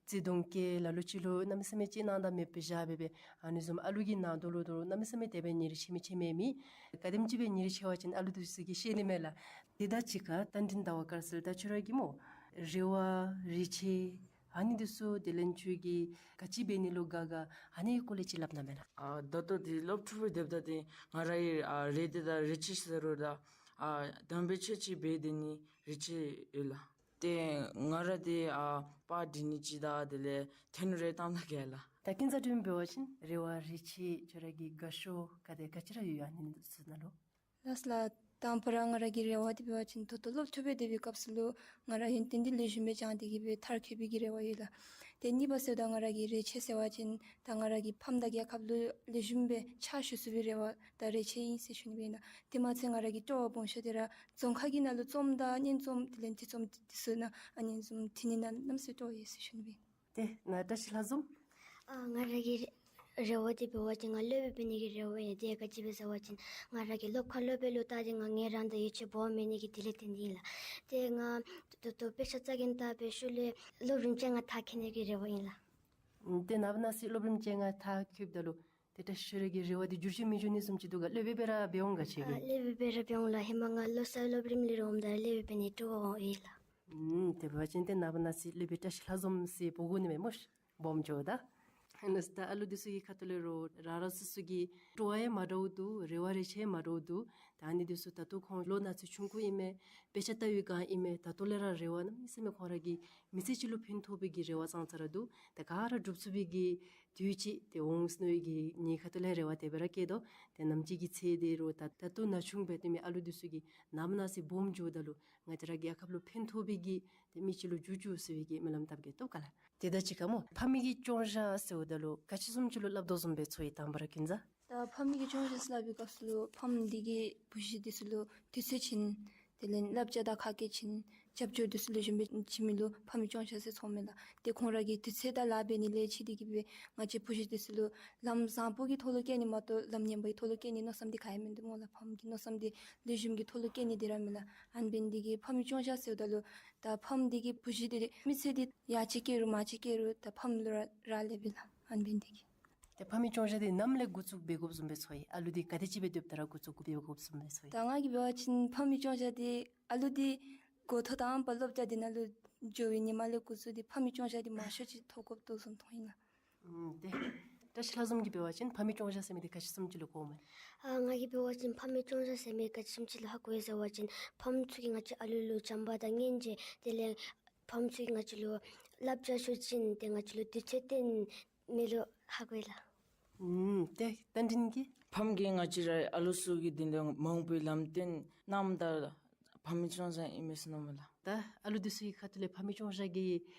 བརྩེ་གདུང་བསྐྱེད། ལ་ལུ་ཅིག་ལུ་གནམ་མེད་ས་མེད་ཅིག་སྣང་དག་མེདཔ་སྦེ་བཞག་སྦེ་སྦེ་ཨ་ནི་བཟུམ་ཨ་ལུ་གི་ནང་དོག་ལུ་དོ་རུང་གནམ་མེད་ས་མེད་དེ་སྦེ་ཉེ་རིང་ཆེ་མི་ཆེ་མི་མེད། ག་དེམ་ཅིག་སྦེ་ཉེ་རིང་ཆེ་བ་ཅིན་ཨ་ལུ་འདི་ཚུ་གིས་ཤེས་ནི་མས་ལགས། ཏེ་ད་ཅི་ཁར་རྟ་མགྲིན་ཟླ་བ་དཀར་གསལ་ད་ཁྱོད་ར་གིས་སྨོ་རེ་བ་རེ་ཆེ་ ཨ་ནི་འདི་ཚུ་དེ་ལས་ཁྱོད་ཀྱིས་ག་ཅི་འབད་ནི་ལུ་དགའ་དགའ་ཨ་ནི་སྐོར་ལས་ཅིག་སླབ་གནང་མས་ན། ཨ་ད་ལྟོ་འདི་སློབ་ཕྲུག་སྦེ་སྡོདཔ་ད་འདི་ང་ར་གི་ཨ་རེ་འདི་དང་རེ་ཆེ་ཟེར་རུང་ད་ཨ་དམ་པའི་ཆོས་ཅིག་འབད་སྡོད་ནི་རེ་ཆེ་ཡོད་ལགས། ཏེ་ང་ར་འདི་ཨ་པར་འབྲི་ནི་ཅིག་དང་དེ་ལས་འཐེན་རེ་བཏང་ད་གེ་ལགས། ད་ཀུན་བཟང་སྒྲོལ་མ་འབད་བ་ཅིན་རེ་བ་རེ་ཆེ་ཁྱོད་ར་གི་དགའ་ཤོས་ག་དེ་ག་ཅི་ར་ཡོད་ཨ་ནི་ཚུ་ནང་ལུ། ལགས་ལགས། དང་པ་ར་ང་ར་གི་རེ་བ་འདི་འབད་བ་ཅིན་ད་ལྟོ་སློབ་ཕྲུག་སྦེ་སྡོད་པའི་སྐབས་སུ་ལུ་ང་ར་ཡོན་ཏན་འདི་ལེགས་ཤོམ་སྦེ་སྦྱང་སྟེ་གི་སྦེ་མཐར་འཁྱོལ་བའི་གི་རེ་བ་ཡོད་ལགས། ཏེ་གཉིས་པ་ཟེརཝ་ད་ང་ར་གི་རེ་ཆེ་ཟེར་བ་ཅིན་ད་ང་ར་གི་ཕམ་དང་རྒྱལ་ཁབ་ལུ་ལེགས་ཤོམ་སྦེ་ཕྱག་ཞུ་ཚུགས་པའི་རེ་བ་དང་རེ་ཆེ་ཨིན་ཟེར་ཞུ་ནི་སྦེ་ཨིན་ལགས། དེ་མ་ཚད་ང་ར་གི་སྤྲོ་བ་སྦོམ་ཤོས་འདི་ར་རྫོང་ཁ་གི་ནང་ལུ་རྩོམ་དང་སྙན་རྩོམ་དེ་ལས་འདི་རྩོམ་འདི་ཚུ་ནང་ཨ་ནི་བཟུམ་འཐེན་ནི་ནང་གནམ་མེད་ས་མེད་སྤྲོ་བ་ཡོད་ཟེར་ཞུ་ནི་སྦེ་ཨིན། ཏེ་ན་བཀྲ་ཤིས་ལྷ་འཛོམས། ཨ་ང་ར་གི་རེ་བ་འདི་འབད་བ་ཅིན་ང་སློབ་དཔོན་འབད་ནི་གི་རེ་བ་ཨིན། ཏེ་ག་ཅི་སྦེ་ཟེར་བ་ཅིན་ང་ར་གིས་སློབ་ཁ་སློབ་དཔོན་ལུ་བལྟ་སྟེ་ང་ངལ་རངས་དང་ཡིད་ཆེས་སྦོམ་མེད་ནི་གི་དེ་ལས་བརྟེན་ཏེ་ཨིན་ལགས། ཏེ་ང་ད་ལྟོ་དཔེ་ཆ་ལྟ་གིན་ལྟ་སྦེ་ཤུལ་ལས་སློབ་རིམ་བཅོ་ལྔ་མཐར་འཁྱོལ་ནི་གི་རེ་བ་ཨིན་ལགས། ཨུམ་ཏེ་ནངས་པ་གནངས་ཚེ་སློབ་རིམ་བཅོ་ལྔ་མཐར་འཁྱོལཝ་ད་ལུ་ཏེ་བཀྲ་ཤིས་ཁྱོད་ར་གི་རེ་བ་འདི་འགྱུར་བཅོས་མི་འགྱུར་ནི་བཟུམ་ཅིག་འདུག་ག། སློབ་དཔོན་སྦེ་ར་འབད་འོང་ག་ཁྱོད་ཨ་ཀྱིས། སློབ་དཔོན་སྦེ་ར་འབད་འོང་ལགས། ཧེ་མ་ང་བློ་གསར་སློབ་རིམ་ལས་ར་འོངམ་ད་སློབ་དཔོན་འབད་ནི་སྤྲོ་བ་ཡོད་ལགས། ཨུམ་དེ་འབད་བ་ཅིན་ཏེ་ནངས་པ་གནངས་ཚེ་སློབ་དཔོན་བཀྲ་ཤིས་ལྷ་འཛོམས་ཟེར་འབོ་དགོ་ནི་མས་སྨོ་ཤ། སྦོམ་འགྱོཝ་ད། ཨ་ནི་ད་ཨ་ལུ་འདི་ཚུ་གི་ཁ་ཐུག་ལས་ར་རང་རང་སོ་སོ་གི་སྤྲོ་བ་ཡང་མ་འདྲཝ་འདུག། རེ་བ་རེ་ཆེ་མ་འདྲཝ་འདུག། ད་ཨ་ནི་འདི་ཚུ་ད་ལྟོ་ཁོང་ལོ་ན་ཚོད་ཆུང་ཀུ་ཨིན་མས། དཔེ་ཆ་ལྟ་བའི་སྒང་ཨིན་མས། ད་ལྟོ་ལས་ར་རེ་བ་གནམ་མེད་ས་མེད་ཁོང་ར་གི་མི་ཚེ་གཅིག་ལུ་ཕན་ཐོགས་པའི་གི་རེ་བ་ཙང་ཙ་ར་འདུག། ད་ག་ར་འགྲུབ་ཚུགས་པའི་གི་དུས་ཅིག་ཏེ་འོང་ཟེར་མནོ་བའི་གི་ངེའི་ཁ་ཐུག་ལས་རེ་བ་དེ་སྦེ་ར་བསྐྱེད་དོ། ཏེ་ནམ་ཅིག་གི་ཚེ་འདི་རུང་ད་ད་ལྟོ་ན་ཆུང་སྦེ་སྡོད་མི་ཨ་ལུ་འདི་ཚུ་གིས་ནངས་པ་གནངས་ཚེ་སྦོམ་འགྱོཝ་ད་ལུ་ང་བཅས་ར་རྒྱལ་ཁབ་ལུ་ཕན་ཐོགས་པའི་གི་ཏེ་མི་ཅིག་ལུ་འགྱུར་བཅུག་ཟེར་བའི་གི་སྨོན་ལམ་བཏབ་གེ། བཏུབ་ག་ལགས། ཏེ་ད་ཅི་ཁ་སྨོ་ཕམ་གྱི་སྐྱོང་བཞག་ཟེརཝ་ད་ལུ་ག་ཅི་བཟུམ་ཅིག་ལུ་སླབ་དོ་བཟུམ་སྦེ་ཚོར་ཡི། དང་པ་ར་ཀུན་བཟང་། ད་ཕམ་གྱི་སྐྱོང་བཞག་ཟེར་སླབ་པའི་སྐབས་སུ་ལུ་ཕམ་འདི་གིས་བུ་གཞི་འདི་ཚུ་ལུ་དུས་ཚོད་བྱིན། དེ་ལས་བསླབ་བྱ་དང་ཁ་སྐད་བྱིན། རྒྱབ་སྐྱོར་འདི་ཚུ་ལེགས་ཤོམ་སྦེ་བྱིན་མི་ལུ་ཕམ་གྱི་སྐྱོང་བཞག་ཟེར་ཚོརཝ་མས་ལགས། ཏེ་ཁོང་ར་གི་དུས་ཚོད་དང་ལཱ་འབད་ནི་ལས་ཕྱི་འདི་གིས་སྦེ་ང་བཅས་བུ་གཞི་འདི་ཚུ་ལུ་ལམ་བཟང་པོ་གི་ཐོག་ལུ་བསྐྱལ་ནི་མ་གཏོགས་ལམ་ངན་པའི་ཐོག་ལུ་བསྐྱལ་ནི་མནོ་བསམ་འདི་ག་ཡང་མིན་འདུག་སྨོ་ལགས། ཕམ་གྱི་མནོ་བསམ་འདི་ལེགས་ཤོམ་གྱི་ཐོག་ལུ་བསྐྱལ་ནི་འདི་ར་མས་ལགས། ཨ་ནི་འབད་ནི་འདི་གིས་ཕམ་གྱི་སྐྱོང་བཞག་ཟེརཝ་ད་ལུ་ད་ཕམ་འདི་གིས་བུ་གཞི་འདི་མི་ཚེ་འདི་ཡར་ཅིག་བསྐྱལ་རུང་མར་ཅིག་བསྐྱལ་རུང་ད་ཕམ་ལུ་ར་རག་ལས་པས་ལགས། ཨ་ནི་འབད་ནི་འདི་གིས། ཏེ་ཕམ་གྱི་སྐྱོང་བཞག་འདི་ནམ་ལས་འགོ་བཙུགས་འབད་དགོཔ་བཟུམ་སྦེ་ཚོར་ཡི། ཨ་ལུ་འདི་ག་དེ་ཅིག་སྦེ་སྡོདཔ་ད་ར་འགོ་བཙུགས་འབད་དགོཔ་བཟུམ་སྦེ་ཚོར་ཡི། ད་ང་གིས་འབད་བ་ཅིན་ཕམ་གྱི་སྐྱོང་བཞག་འདི་ཨ་ལུ་འདི་འགོ་ཐོག་དང་པ་སློབ་གྲྭ་འདི་ནང་ལུ་འགྱོ་བའི་ཉིནམ་ལས་འགོ་བཙུགས་ཏེ་ཕམ་གྱི་སྐྱོང་བཞག་འདི་མང་ཤོས་ཅིག་ཐོབ་དགོཔ་འདུག་བཟུམ་མཐོང་ཡི་ལགས། ཨུམ་ཏེ་བཀྲ་ཤིས་ལྷ་འཛོམས་ཀྱིས་འབད་བ་ཅིན་ཕམ་གྱི་སྐྱོང་བཞག་ཟེར་མི་འདི་ག་ཅི་བཟུམ་ཅིག་ལུ་གོཝ་མས། ཨ་ང་གིས་འབད་བ་ཅིན་ཕམ་གྱི་སྐྱོང་བཞག་ཟེར་མི་ག་ཅི་བཟུམ་ཅིག་ལུ་ཧ་གོ་ཡི་ཟེར་བ་ཅིན་ཕམ་ཚུ་གིས་ང་བཅས་ཨ་ལུ་ལུ་བྱམས་པ་དང་སྙིང་རྗེ་དེ་ལས་ཕམ་ཚུ་གིས་ང་བཅས་ལུ་བསླབ་བྱ་ཚུ་བྱིན་ཏེ་ང་བཅས་ལུ་དུས་ཚོད་བསྟན་མི་ལུ་ཧ་གོ་ཡི་ལགས། ཨུམ་ཏེ་རྟ་མགྲིན་གྱིས། ཕམ་གྱིས་ང་བཅས་ར་ཨ་ལུ་ཚུ་གི་དོན་ལུ་མང་པོའི་ལམ་སྟོན་གནངམ་ད་ཕམ་གྱི་སྐྱོང་བཞག་ཨིན་མས་ཟེར་མནོཝ་མས་ལགས། ད་ཨ་ལུ་འདི་ཚུ་གི་ཁ་ཐུག་ལས་ཕམ་གྱི་སྐྱོང་བཞག་གི་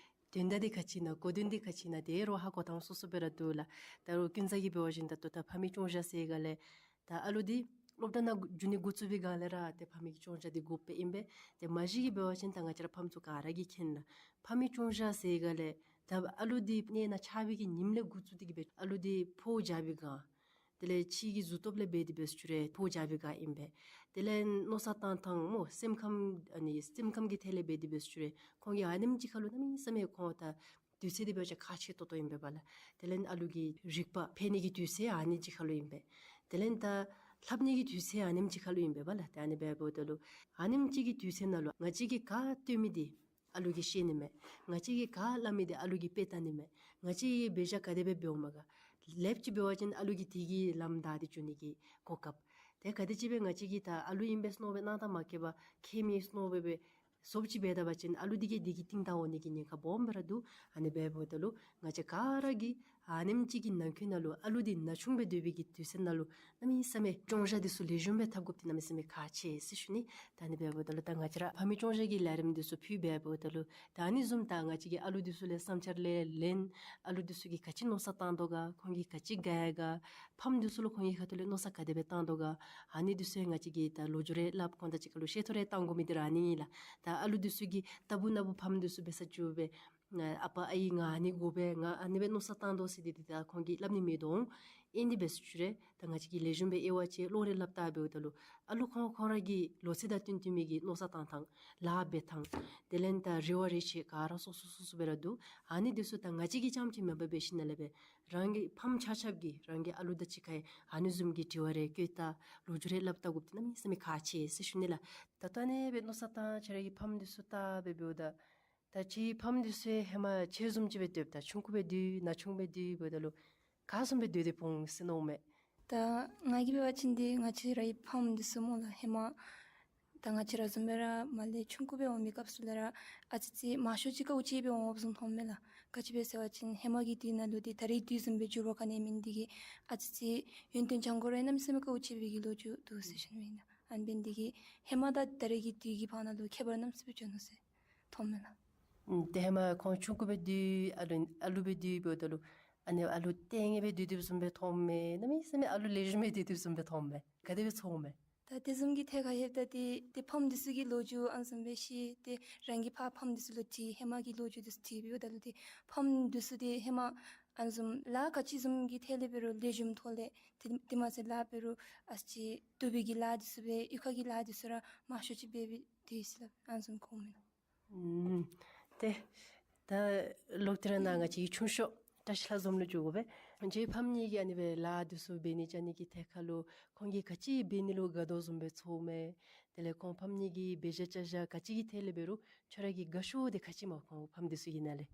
དོན་དག་འདི་ག་ཅི་ཨིན་ན་གོ་དོན་འདི་ག་ཅི་ཨིན་ན་དེ་ར་ཧ་གོ་ཐངས་སོ་སོ་སྦེ་ར་འདུག་ལགས། ད་རུང་ཀུན་བཟང་གིས་འབད་བ་ཅིན་ད་ལྟོ་ད་ཕམ་གྱི་སྐྱོང་བཞག་ཟེར་སྒང་ལས་ད་ཨ་ལུ་འདི་སློབ་གྲྭ་ནང་འགྱོ་ནི་འགོ་བཙུགས་པའི་སྒང་ལས་ར་ཏེ་ཕམ་གྱི་སྐྱོང་བཞག་འདི་དགོཔ་སྦེ་ཨིན་པས། ཏེ་མ་གཞི་གིས་འབད་བ་ཅིན་ད་ང་བཅས་ར་ཕམ་ཚུ་ག་ར་གིས་མཁྱེན་ལགས། ཕམ་གྱི་སྐྱོང་བཞག་ཟེར་སྒང་ལས་ད་ཨ་ལུ་འདི་གནས་ནང་ཆགས་པའི་གི་ཉིནམ་ལས་འགོ་བཙུགས་ཏེ་གི་སྦེ་ཨ་ལུ་འདི་ཕོཝ་རྒྱག་པའི་སྒང་དེ་ལས་ཕྱི་གི་གཟུགས་སྟོབས་ལས་འབད་དེ་འབད་ཞུ་རུང་ཕོཝ་རྒྱག་པའི་སྒང་ཨིན་པས། དེ་ལས་མནོ་བསམ་བཏང་ཐངས་སྨོ་སེམས་ཁམས་ཨ་ནི་སེམས་ཁམས་ཀྱི་ཐད་ལས་འབད་དེ་འབད་ཞུ་རུང་ཁོང་གིས་ཨ་ནེམ་ཅིག་ཁར་ལུ་གནམ་མེད་ས་མེད་ཁོང་ད་དུས་ཚོད་འདི་འབད་བ་ཅིན་ཁག་ཆེ་ཏོག་ཏོ་ཨིན་པས་པ་ལགས། དེ་ལས་ཨ་ལུ་གི་རིག་པ་འཕེལ་ནི་གི་དུས་ཚོད་ཨ་ནི་ཅིག་ཁར་ལུ་ཨིན་པས། དེ་ལས་ད་ལྷབ་ནི་གི་དུས་ཚོད་ཨ་ནེམ་ཅིག་ཁར་ལུ་ཨིན་པས་པ་ལགས། ཏེ་ཨ་ནི་འབདཝ་ད་ལུ་ཨ་ནེམ་ཅིག་གི་དུས་ཚོད་ནང་ལུ་ང་བཅས་ཀྱིས་ག་སྟོན་མི་འདི་ཨ་ལུ་གིས་ཤེས་ནི་མས། ང་བཅས་ཀྱིས་ག་སླབ་མི་འདི་ཨ་ལུ་གིས་དཔེ་བལྟ་ནི་མས། ང་བཅས་ཀྱིས་འབད་བཞག་ག་དེ་སྦེ་འབདཝ་མས་ག། ལེགས་ཅིག་འབད་བ་ཅིན་ཨ་ལུ་གིས་དེ་གི་ལམ་བདའ་སྟེ་འགྱོ་ནི་གི་གོ་སྐབས། ཏེ་ག་དེ་ཅིག་སྦེ་ང་བཅས་ཀྱིས་ད་ཨ་ལུ་ཨིན་པས་མནོ་སྦེ་གནང་ད་མ་བཀལ་བར་ཁྱད་མེད་མནོ་སྦེ་སྦེ་བཟོཝ་ཅིག་འབད་ད་པ་ཅིན་ཨ་ལུ་འདི་གིས་དེ་གི་རྟིང་བདའ་འོང་ནི་གི་ཉེན་ཁ་སྦོམ་སྦེ་ར་འདུག། ཨ་ནི་འབདཝ་ད་ལུ་ང་བཅས་ག་ར་གིས་ཨ་ནེམ་ཅིག་གི་ནང་འཁོད་ནང་ལུ་ཨ་ལུ་འདི་ན་ཆུང་སྦེ་སྡོད་པའི་གི་དུས་ཚོད་ནང་ལུ་གནམ་མེད་ས་མེད་སྐྱོང་བཞག་འདི་ཚུ་ལེགས་ཤོམ་སྦེ་འཐབ་དགོཔ་འདི་གནམ་མེད་ས་མེད་ཁག་ཆེ་ཟེར་ཞུ་ནི། ད་ཨ་ནི་འབདཝ་ད་ལུ་ད་ང་བཅས་ར་ཕམ་གྱི་སྐྱོང་བཞག་གི་ལས་རིམ་འདི་ཚུ་ཕུལ་འབདཝ་ད་ལུ་ད་ཨ་ནི་བཟུམ་ད་ང་བཅས་ཀྱིས་ཨ་ལུ་འདི་ཚུ་ལས་བསམ་འཆར་ལེན་ལེན་ཨ་ལུ་འདི་ཚུ་གིས་ག་ཅི་མནོ་བསམ་བཏང་དོ་ག། ཁོང་གིས་ག་ཅི་དགའ་ག། ཕམ་འདི་ཚུ་ལུ་ཁོང་གི་ཁ་ཐུག་ལས་མནོ་བསམ་ག་དེ་སྦེ་བཏང་དོ་ག། ཨ་ནི་འདི་ཚུ་ཡང་ང་བཅས་ཀྱིས་ད་ལོ་རྒྱུས་རེ་སླབ་ཁོང་དང་གཅིག་ཁར་ལུ་བཤད་ཐོ་རེ་བཏང་དགོ་མི་འདི་ར་ཨ་ནི་ཨིན་ལགས། ད་ཨ་ལུ་འདི་ཚུ་གིས་ལྟ་བུ་ན་བུ་ཕམ་འདི་ཚུ་འབད་ས་བཅུག་སྦེ་ཨ་པ་ཨའི་ང་ཨ་ནི་དགོ་པས་ང་ཨ་ནི་སྦེ་མནོ་བསམ་བཏང་དོ་ཟེར་ཏེ་འདི་ད་ཁོང་གིས་སླབ་ནི་མེད་དོ། ཨིན་ཏེ་འབད་ས་བཅུག་རུང་ད་ང་བཅས་ཀྱིས་ལེགས་ཤོམ་སྦེ་དབྱེ་བ་དཔྱད་བློ་རེ་སླབ་ད་འབདཝ་ད་ལུ་ཨ་ལུ་ཁོང་ཁོང་ར་གི་ལོ་ཚད་དང་བསྟུན་བསྟུན་མི་གི་མནོ་བསམ་བཏང་ཐངས་ལཱ་འབད་ཐངས་དེ་ལས་ད་རེ་བ་རེ་ཆེ་ག་ར་སོ་སོ་སོ་སོ་སྦེ་ར་འདུག། ཨ་ནི་འདི་ཚུ་ད་ང་བཅས་ཀྱིས་རྐྱངམ་ཅིག་མེན་པར་འབད་ཞིནམ་ལས་སྦེ་རང་གི་ཕམ་ཆ་ཁྱབ་ཀྱིས་རང་གི་ཨ་ལུ་དང་གཅིག་ཁར་ཨ་ནི་བཟུམ་གྱི་དྲི་བ་རེ་བཀོད་ད་ལོ་རྒྱུས་རེ་སླབ་ད་དགོཔ་འདི་གནམ་མེད་ས་མེད་ཁག་ཆེ་ཟེར་ཞུ་ནི་ལགས། ད་ལྟོ་ཨ་ནི་སྦེ་མནོ་བསམ་བཏང་ཁྱོད་ར་གི་ཕམ་འདི་ཚུ་ལྟ་སྦེ་འབདཝ་ད་ ད་ཁྱོད་ཕམ་འདི་ཚུ་ཧེ་མ་ཁྱོད་བཟུམ་ཅིག་སྦེ་སྡོདཔ་ད་ཆུང་ཀུ་སྦེ་སྡོད་ན་ཆུང་སྦེ་སྡོད་འབདཝ་ད་ལུ་ག་བཟུམ་སྦེ་སྡོད་དེ་འོང་ཟེར་མནོཝ་མས། ད་ང་གིས་འབད་བ་ཅིན་འདི་ང་བཅས་རའི་ཕམ་འདི་ཚུ་སྨོ་ལགས། ཧེ་མ་ད་ང་བཅས་ར་བཟུམ་སྦེ་ར་མར་ལས་ཆུང་ཀུ་སྦེ་འོང་མི་སྐབས་སུ་ལས་ར་ཨ་ཙི་ཅིག་མང་ཤོས་ཅིག་དཀའཝ་སྤྱད་སྦེ་འོང་བཟུམ་མཐོངམ་མས་ལགས། ག་ཅི་སྦེ་ཟེར་བ་ཅིན་ཧེ་མ་གི་དུས་ནང་ལུ་འདི་ད་རེས་དུས་བཟུམ་སྦེ་འགྱུར་བ་ག་ནི་མེད་ནི་འདི་གིས་ཨ་ཙི་ཅིག་ཡུན་བརྟན་བྱང་སྒོ་ར་གནམ་མེད་ས་མེད་དཀའཝ་སྤྱད་པའི་གི་ལོ་རྒྱུས་འདུག་ཟེར་ཞུ་ནི་ཨིན། ཨ་ནི་འབད་ནི་འདི་གིས་ཧེ་མ་དང་ད་རེས་ཀྱི་དུས་ཀྱི་བར་ན་ལུ་ཁྱད་པར་གནམ་མེད་ས་མེད་ཅིག་འདུག་ཟེར་མཐོངམ་མས་ལགས། ཨམ་ཏེ་ཧེ་མ་ཁོང་ཆུང་ཀུ་སྦེ་སྡོད་ཨ་ལུ་ཨ་ལུ་སྦེ་སྡོད་འབདཝ་ད་ལུ་ཨ་ནི་ཨ་ལུ་ལྟས་ངན་སྦེ་སྡོད་སྡོདཔ་བཟུམ་སྦེ་མཐོངམ་མས། གནམ་མེད་ས་མེད་ཨ་ལུ་ལེགས་ཤོམ་སྦེ་སྡོད་སྡོདཔ་བཟུམ་སྦེ་མཐོངམ་མས། ག་དེ་སྦེ་ཚོརཝ་མས། ད་དེ་བཟུམ་གྱི་ཐད་ཁར་ལྷོདཔ་ད་ཏེ་ཏེ་ཕམ་འདི་ཚུ་གི་ལོ་རྒྱུས་ཨ་ནི་བཟུམ་སྦེ་ཤེས། ཏེ་རང་གི་ཕ་ཕམ་འདི་ཚུ་ལུ་དྲི་ཧེ་མ་གི་ལོ་རྒྱུས་འདི་ཚུ་དྲི་འབདཝ་ད་ལུ་ཏེ་ཕམ་འདི་ཚུ་ཏེ་ཧེ་མ་ཨ་ནི་བཟུམ་ལཱ་ག་ཅི་བཟུམ་གྱི་ཐད་ལས་འབད་རུང་ལེགས་ཤོམ་ཐོག་ལས་ཏེ་དེ་མ་ཚད་ལཱ་འབད་རུང་ཨ་ཙི་བཏུབ་པའི་གི་ལཱ་འདི་ཚུ་སྦེ་གཡུས་ཁ་གི་ལཱ་འདི་ཚུ་ར་མང་ཤོས་ཅིག་འབད་འབད་དེ་ཡོད་ཟེར་ལགས། ཨ་ནི་བཟུམ་གོཝ་མས་ལགས། ཨུམ། ཏེ་ད་ལོག་སྟེ་ར་ནཱ་ང་བཅས་ཀྱི་ཆུང་ཤོས་བཀྲ་ཤིས་ལྷ་འཛོམས་ལུ་འགྱོ་དགོ་པས། ཁྱོད་ཕམ་གཉིས་ཀྱིས་ཨ་ནི་སྦེ་ལཱ་འདི་ཚུ་འབད་ནི་བྱ་ནི་གི་ཐད་ཁར་ལུ་ཁོང་གིས་ག་ཅི་འབད་ནི་ལུ་དགའ་དོ་བཟུམ་སྦེ་ཚོརཝ་མས། དེ་ལས་ཁོང་ཕམ་གཉིས་ཀྱི་འབད་བཞག་བྱ་བཞག་ག་ཅི་གི་ཐད་ལས་འབད་རུང་ཁྱོད་ར་གི་དགའ་ཤོས་འདི་ག་ཅི་སྨོ་ཁོང་ཕམ་འདི་ཚུ་གི་ནང་ལས།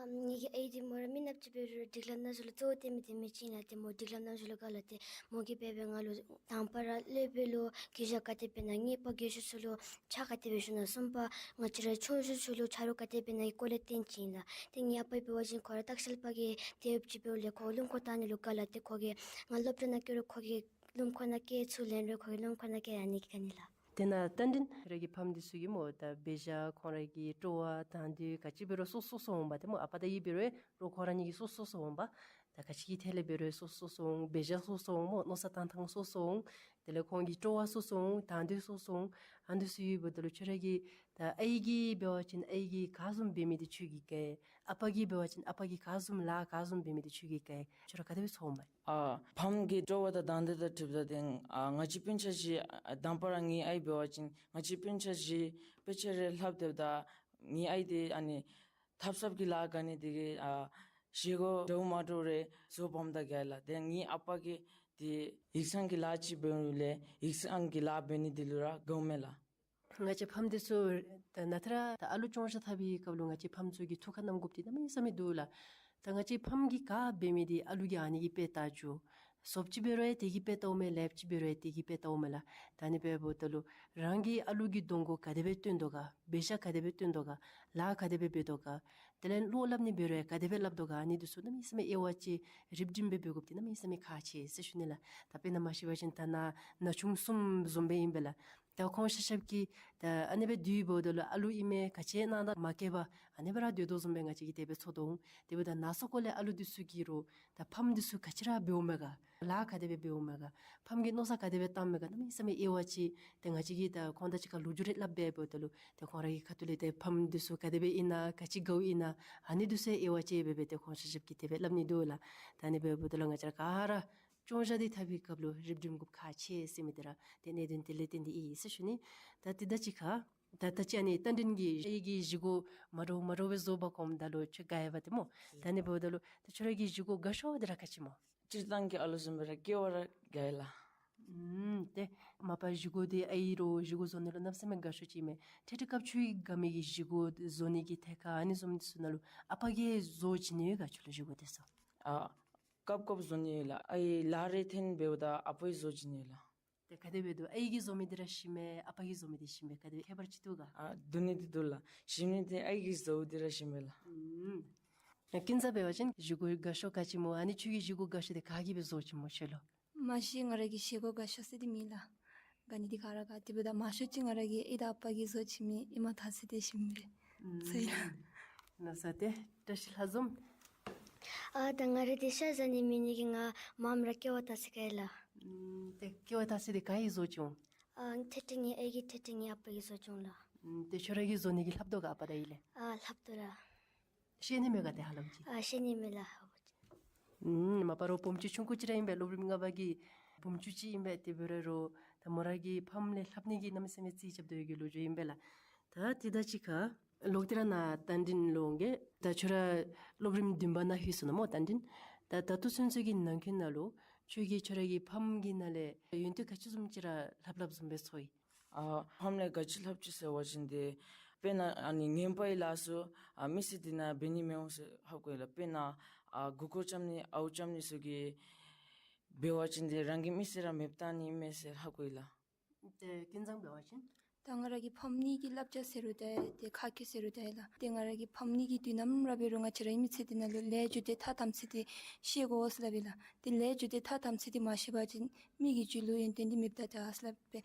ཨམ་ངེ་གི་ཨའི་འདི་མོ་ར་མི་ནགཔོ་ཅིག་འབད་རུང་སྒྲིག་ལམ་ནང་ཚུ་ལུ་གཙོ་བོ་བཏོན་མི་འདི་མི་ཅིག་ཨིན་ལགས། ཏེ་མོ་སྒྲིག་ལམ་ནང་ཚུ་ལུ་དགའ་ལགས། ཏེ་མོ་གིས་འབད་འབད་ང་ལུ་དང་པ་ར་སློབ་དཔོན་ལུ་གུས་ཞབས་ག་དེ་སྦེ་གནང་། གཉིས་པ་རྒན་ཤོས་ཚུ་ལུ་ཕྱག་ག་དེ་སྦེ་ཞུ་ན། གསུམ་པ་ང་བཅས་ར་ཆུང་ཤོས་ཚུ་ལུ་ཆ་རོགས་ག་དེ་སྦེ་གནང་གི་སྐོར་ལས་སྟོན་ཅི་ཨིན་ལགས། ཏེ་ངེའི་ཨ་པ་འབད་བ་ཅིན་ཁོ་ར་ལྟ་བཤལ་པ་གི་དེ་ཡོདཔ་ཅིག་འབདཝ་ལས་ཁོ་ལུང་འཁོར་བཏང་ནི་ལུ་དགའ་ལགས། ཏེ་ཁོ་གིས་ང་སློབ་གྲྭ་ནང་བསྐྱལ་རུང་ཁོ་གིས་ལུང་འཁོར་ནང་བསྐྱལ་ཚུར་ལེན་རུང་ཁོ་གིས་ལུང་འཁོར་ནང་བསྐྱལ་ཨ་ནི་གི་ག་ནི་ལགས། དེ་ནང་རྟ་མགྲིན་ར་གི་ཕམ་འདི་ཚུ་གི་སྨོ་ད་འབད་བཞག་ཁོང་ར་གི་སྤྲོ་བ་དང་འདོད་ག་ཅི་འབད་རུང་སོ་སོ་སོ་འོང་པས། ཏེ་སྨོ་ཨ་པ་དང་ཨའི་འབད་རུང་རོགས་ཁོང་ར་གཉིས་ཀྱི་སོ་སོ་སོ་འོང་པས། ད་ག་ཅི་གི་ཐད་ལས་འབད་རུང་སོ་སོ་སོ་འོང་། འབད་བཞག་སོ་སོ་འོང་སྨོ། མནོ་བསམ་བཏང་ཐངས་སོ་སོ་འོང་། དེ་ལས་ཁོང་གི་སྤྲོ་བ་སོ་སོ་འོང་། དང་འདོད་སོ་སོ་འོང་། ཨ་ནི་འདི་ཚུ་ཡོདཔ་ད་ལུ་ཁྱོད་ར་གི་ད་ཨའི་གིས་འབད་བ་ཅིན་ཨའི་གིས་ག་བཟུམ་འབད་མི་འདི་ཁྱོད་ཀྱིས་དགའ། ཨ་པ་གིས་འབད་བ་ཅིན་ཨ་པ་གིས་ག་བཟུམ་ལཱ་ག་བཟུམ་འབད་མི་འདི་ཁྱོད་ཀྱིས་དགའ། ཁྱོད་ར་ག་དེ་སྦེ་ཚོརཝ་མས། ཨ་ཕམ་གྱི་སྤྲོ་བ་དང་དང་འདོད་དང་འཁྲིལཝ་ད་ཏེ་ཨ་ང་བཅས་སྤུན་ཆ་བཞི་ཨ་དང་པ་ར་ངེའི་ཨའི་འབད་བ་ཅིན་ང་བཅས་སྤུན་ཆ་བཞི་དཔེ་ཆ་ར་ལྷབ་སྡོདཔ་ད་ངེའི་ཨའི་འདི་ཨ་ནི་ཐབ་ཚངཔ་གི་ལཱ་ག་ནི་དེ་གིས་ཨ་བཞེས་སྒོ་འདྲཝ་མ་འདྲཝ་རེ་བཟོ་འབག་ད་དགའ་ལགས། ཏེ་ངེའི་ཨ་པ་གིས་ཏེ་ཡིག་ཚང་གི་ལཱ་ཅིག་འབདཝ་ལས་ཡིག་ཚང་གི་ལཱ་འབད་ནི་དེ་ལུ་ར་དགའཝ་མས་ལགས། ང་བཅས་ཕམ་འདི་ཚུ་ད་ནང་ཐད་ར་ད་ཨ་ལུ་ཅོང་ཞ་འཐག་པའི་སྐབས་ལུ་ང་བཅས་ཕམ་ཚུ་གིས་ཐུགས་ཁར་བསྣམ་དགོཔ་འདི་གནམ་མེད་ས་མེད་འདུག་ལགས། ད་ང་བཅས་ཕམ་གྱིས་ག་འབད་མི་འདི་ཨ་ལུ་གིས་ཨ་ནི་གི་དཔེ་བལྟ་འགྱོ། ཟོགཔ་ཅིག་འབད་རུང་ཡང་དེ་གི་དཔེ་བལྟཝ་མས། ལེགསཔ་ཅིག་འབད་རུང་ཡང་དེ་གི་དཔེ་བལྟཝ་མས་ལགས། ད་ཨ་ནི་འབདཝ་ད་ལུ་རང་གི་ཨ་ལུ་གིས་གདོང་ཁར་ག་དེ་སྦེ་སྟོན་དོ་ག། འབད་བཞག་ག་དེ་སྦེ་སྟོན་དོ་ག། ལཱ་ག་དེ་སྦེ་འབད་དོ་ག། དེ་ལས་བློ་སླབ་ནི་འབད་རུང་ཡང་ག་དེ་སྦེ་སླབ་དོ་ག། ཨ་ནི་འདི་ཚུ་གནམ་མེད་ས་མེད་དབྱེ་བ་ཕྱེ་རིམ་རིམ་སྦེ་འབད་དགོཔ་འདི་གནམ་མེད་ས་མེད་ཁག་ཆེ་ཟེར་ཞུ་ནི་ལགས། ད་དཔེར་ན་མ་ཤེས་པ་ཅིན་ད་ནཱ་ན་ཆུང་གསུམ་བཟུམ་སྦེ་ཨིན་པས་ལགས། ད་ཁོང་ཤ་ཤབ་ཀྱིས་ད་ཨ་ནི་སྦེ་སྡོད་འབདཝ་ད་ལུ་ཨ་ལུ་ཨིན་མས། ག་ཅི་གནང་ད་མ་བཀལ་བར་ཨ་ནི་སྦེ་ར་སྡོད་དོ་བཟུམ་སྦེ་ང་བཅས་ཀྱིས་དེ་སྦེ་ཚོར་དོ་འོང་། དེ་འབདཝ་ད་ནང་སོ་ཀོ་ལས་ཨ་ལུ་འདི་ཚུ་གིས་རོགས་ད་ཕམ་འདི་ཚུ་ག་ཅི་ར་འབདཝ་མས་ག། ལཱ་ག་དེ་སྦེ་འབདཝ་མས་ག། ཕམ་གྱིས་མནོ་བསམ་ག་དེ་སྦེ་བཏངམ་མས་ག། གནམ་མེད་ས་མེད་དབྱེ་བ་ཕྱེ། ཏེ་ང་བཅས་ཀྱིས་ད་ཁོང་དང་གཅིག་ཁར་ལོ་རྒྱུས་རེ་སླབ་སྦེ་འབདཝ་ད་ལུ་ཏེ་ཁོང་ར་གི་ཁ་ཐུག་ལས་ཏེ་ཕམ་འདི་ཚུ་ག་དེ་སྦེ་ཨིན་ན་ག་ཅི་དགའཝ་ཨིན་ན་ཨ་ནི་འདི་ཚུ་དབྱེ་བ་ཕྱེ་སྦེ་སྦེ་ཏེ་ཁོང་ཤ་ཤབ་ཀྱིས་དེ་སྦེ་སླབ་ནི་འདུག་ལགས། ད་ཨ་ནི་སྦེ་འབདཝ་ད་ལུ་ང་བཅས་ར་ག་ར་ཅོང་ཞ་འདི་འཐག་པའི་སྐབས་ལུ་རིགཔ་འགྲིམ་དགོཔ་ཁག་ཆེ་ཟེར་མི་འདི་ར་ཏེ་གནད་དོན་དེ་ལས་བརྟེན་ཏེ་ཨིན་ཟེར་ཞུ་ནི། ད་དེ་དང་གཅིག་ཁར་ད་ད་ཅི་ཨ་ནི་རྟ་མགྲིན་གྱིས་ཨའི་གི་བཞེས་སྒོ་མ་འདྲཝ་མ་འདྲཝ་སྦེ་བཟོ་འབག་འོངམ་ད་ལུ་ཁྱོད་དགའ་ཡི་པ་ཏེ་སྨོ། ད་ཨ་ནི་འབདཝ་ད་ལུ་ད་ཁྱོད་ར་གི་བཞེས་སྒོ་དགའ་ཤོས་འདི་ར་ག་ཅི་སྨོ། སྤྱིར་བཏང་གི་ཨ་ལུ་བཟུམ་སྦེ་ར་ཀེ་བ་ར་དགའ་ཡི་ལགས། ཨུམ་ཏེ་མ་པ་བཞེས་སྒོ་འདི་ཨའི་རོགས་བཞེས་སྒོ་བཟོ་ནི་ལུ་གནམ་མེད་ས་མེད་དགའ་ཤོས་ཅིག་མས། ཏེ་ཏེ་སྐབས་ཁྱོད་ཀྱིས་དགའ་མི་གི་བཞེས་སྒོ་བཟོ་ནི་གི་ཐད་ཁར་ཨ་ནི་བཟུམ་འདི་ཚུ་ནང་ལུ་ཨ་པ་གིས་བཟོ་བྱིན་ནི་ཡོད་ག་ཁྱོད་ལུ་བཞེས་སྒོ་འདི་ཚུ། ཨ་སྐབས་སྐབས་བཟོ་ནི་ཡོད་ལགས། ཨའི་ལཱ་རེ་འཐེན་འབདཝ་ད་ཨ་པ་གིས་བཟོ་བྱིན་ནི་ཡོད་ལགས། ཏེ་ག་དེ་སྦེ་འདུག། ཨའི་གིས་བཟོ་མི་འདི་ར་ཞིམ་མས། ཨ་པ་གིས་བཟོ་མི་འདི་ཞིམ་མས། ག་དེ་སྦེ་ཁྱད་པར་ཅིག་འདུག་ག། ཨ་བསྡུར་ནི་འདི་འདུག་ལགས། ཞིམ་ནི་འདི་ཨའི་གིས་བཟོཝ་འདི་ར་ཞིམ་མས་ལགས། ཨུམ། ཀུན་བཟང་འབད་བ་ཅིན་བཞེས་སྒོ་དགའ་ཤོས་ག་ཅི་སྨོ། ཨ་ནི་ཁྱོད་ཀྱི་བཞེས་སྒོ་དགའ་ཤོས་འདི་ག་གིས་སྦེ་བཟོ་བྱིན་སྨོ་ཁྱོད་ལུ། མ་གཞི་ང་ར་གི་བཞེས་སྒོ་དགའ་ཤོས་ཟེར་འདི་མེད་ལགས། དགའ་ནི་འདི་ག་ར་དགའ། དེ་འབདཝ་ད་མང་ཤོས་ཅིག་ང་ར་གི་ཨའི་དང་ཨ་པ་གིས་བཟོ་བྱིན་མི་ཨེ་མ་ཐག་ཚད་དེ་ཞིམ་མས། ཨུམ། ཚོད་ལགས། ལགས་སོ། ཏེ་བཀྲ་ཤིས་ལྷ་འཛོམས། ཨ་ད་ང་ར་འདི་ཤ་བཟའ་ནི་མེད་ནི་གིས་ང་མངམ་ར་ཀེ་བ་བཏགས་ཏེ་བཀལ་ལགས། ཨུམ། ཏེ་ཀེ་བ་བཏགས་ཏེ་འདི་ག་གིས་བཟོ་བྱུང་། ཨ་ཐེངས་ཐེངས་ངེའི་ཨའི་གིས་ཐེངས་ཐེངས་ངེའི་ཨ་པ་གིས་བཟོ་བྱུང་ལགས། ཨུམ། ཏེ་ཁྱོད་ར་གིས་བཟོ་ནི་གི་ལྷབ་དོ་ག་ཨ་པ་དང་ཨའི་ལས། ཨ་ལྷབ་དོ་ལགས། ཤེས་ནི་མས་ག་ཏེ་ཧ་ལམ་ཅིག། ཨ་ཤེས་ནི་མས་ལགས། ཧ་ལམ་ཅིག། ཨུམ། མ་པ་རོགས་བུམོ་ཅིག་ཆུང་ཀུ་ཅིག་ར་ཨིན་པས། སློབ་རིམ་ལྔ་པ་གི་བུམོ་ཅིག་ཅིག་ཨིན་པས། དེ་འབད་རུང་རོགས་ད་མོ་ར་གིས་ཕམ་ལས་ལྷབ་ནི་གི་གནམ་མེད་ས་མེད་རྩིས་རྐྱབ་དོ་ཡོད་གི་ལོ་རྒྱུས་ཨིན་པས་ལགས། ད་དེ་དང་གཅིག་ཁར་ལོག་སྟེ་ར་ནཱ་རྟ་མགྲིན་ལུ་འོང་གེ། ད་ཁྱོད་ར་སློབ་རིམ་བདུན་པ་ནང་ལྷོད་སོ་ནུག་སྨོ་རྟ་མགྲིན། ད་ད་ལྟོ་ཚུན་ཚོད་ཀྱི་ནང་འཁོད་ནང་ལུ་ཁྱོད་ཀྱིས་ཁྱོད་ར་གི་ཕམ་གྱི་ནང་ལས་ཡོན་ཏན་ག་ཅི་བཟུམ་ཅིག་ར་ལྷབ་ལྷབ་བཟུམ་སྦེ་ཚོར་ཡི། ཨ་ཕམ་ལས་ག་ཅི་ལྷབ་ཅི་ཟེར་བ་ཅིན་ཏེ་ དཔེར་ན་ཨ་ནི་ངན་པའི་ལཱ་ཚུ་ཨ་མི་སེར་འདི་ནང་འབད་ནི་མི་འོང་ཟེར་ཧ་གོ་ཡི་ལགས། དཔེར་ན་ཨ་མགུ་སྐོར་རྐྱབ་ནི་ཨརཝ་རྐྱབ་ནི་ཚུ་གིས་འབད་བ་ཅིན་དེ་རང་གི་མི་སེར་ར་མེདཔ་བཏང་ནི་མས་ཟེར་ཧ་གོ་ཡི་ལགས། ཏེ་ཀུན་བཟང་འབད་བ་ཅིན། ད་ང་ར་གི་ཕམ་གཉིས་ཀྱི་བསླབ་བྱ་ཟེར་རུང་ཏེ་ཏེ་ཁག་ཆེ་ཟེར་རུང་ཏེ་ལགས། ཏེ་ང་ར་གི་ཕམ་གཉིས་ཀྱིས་དུས་ནམ་ར་འབད་རུང་ང་བཅས་རའི་མི་ཚེ་འདི་ནང་ལུ་ལས་རྒྱུ་འབྲས་ཐ་དམ་ཚིག་འདི་ཤེས་དགོ་ཟེར་སླབ་ཨིན་ལགས། ཏེ་ལས་རྒྱུ་འབྲས་ཐ་དམ་ཚིག་འདི་མ་ཤེས་པ་ཅིན་མི་གི་རྒྱུད་ལུ་ཡོན་ཏན་འདི་མེདཔ་ད་ད་ཟེར་སླབ་པས།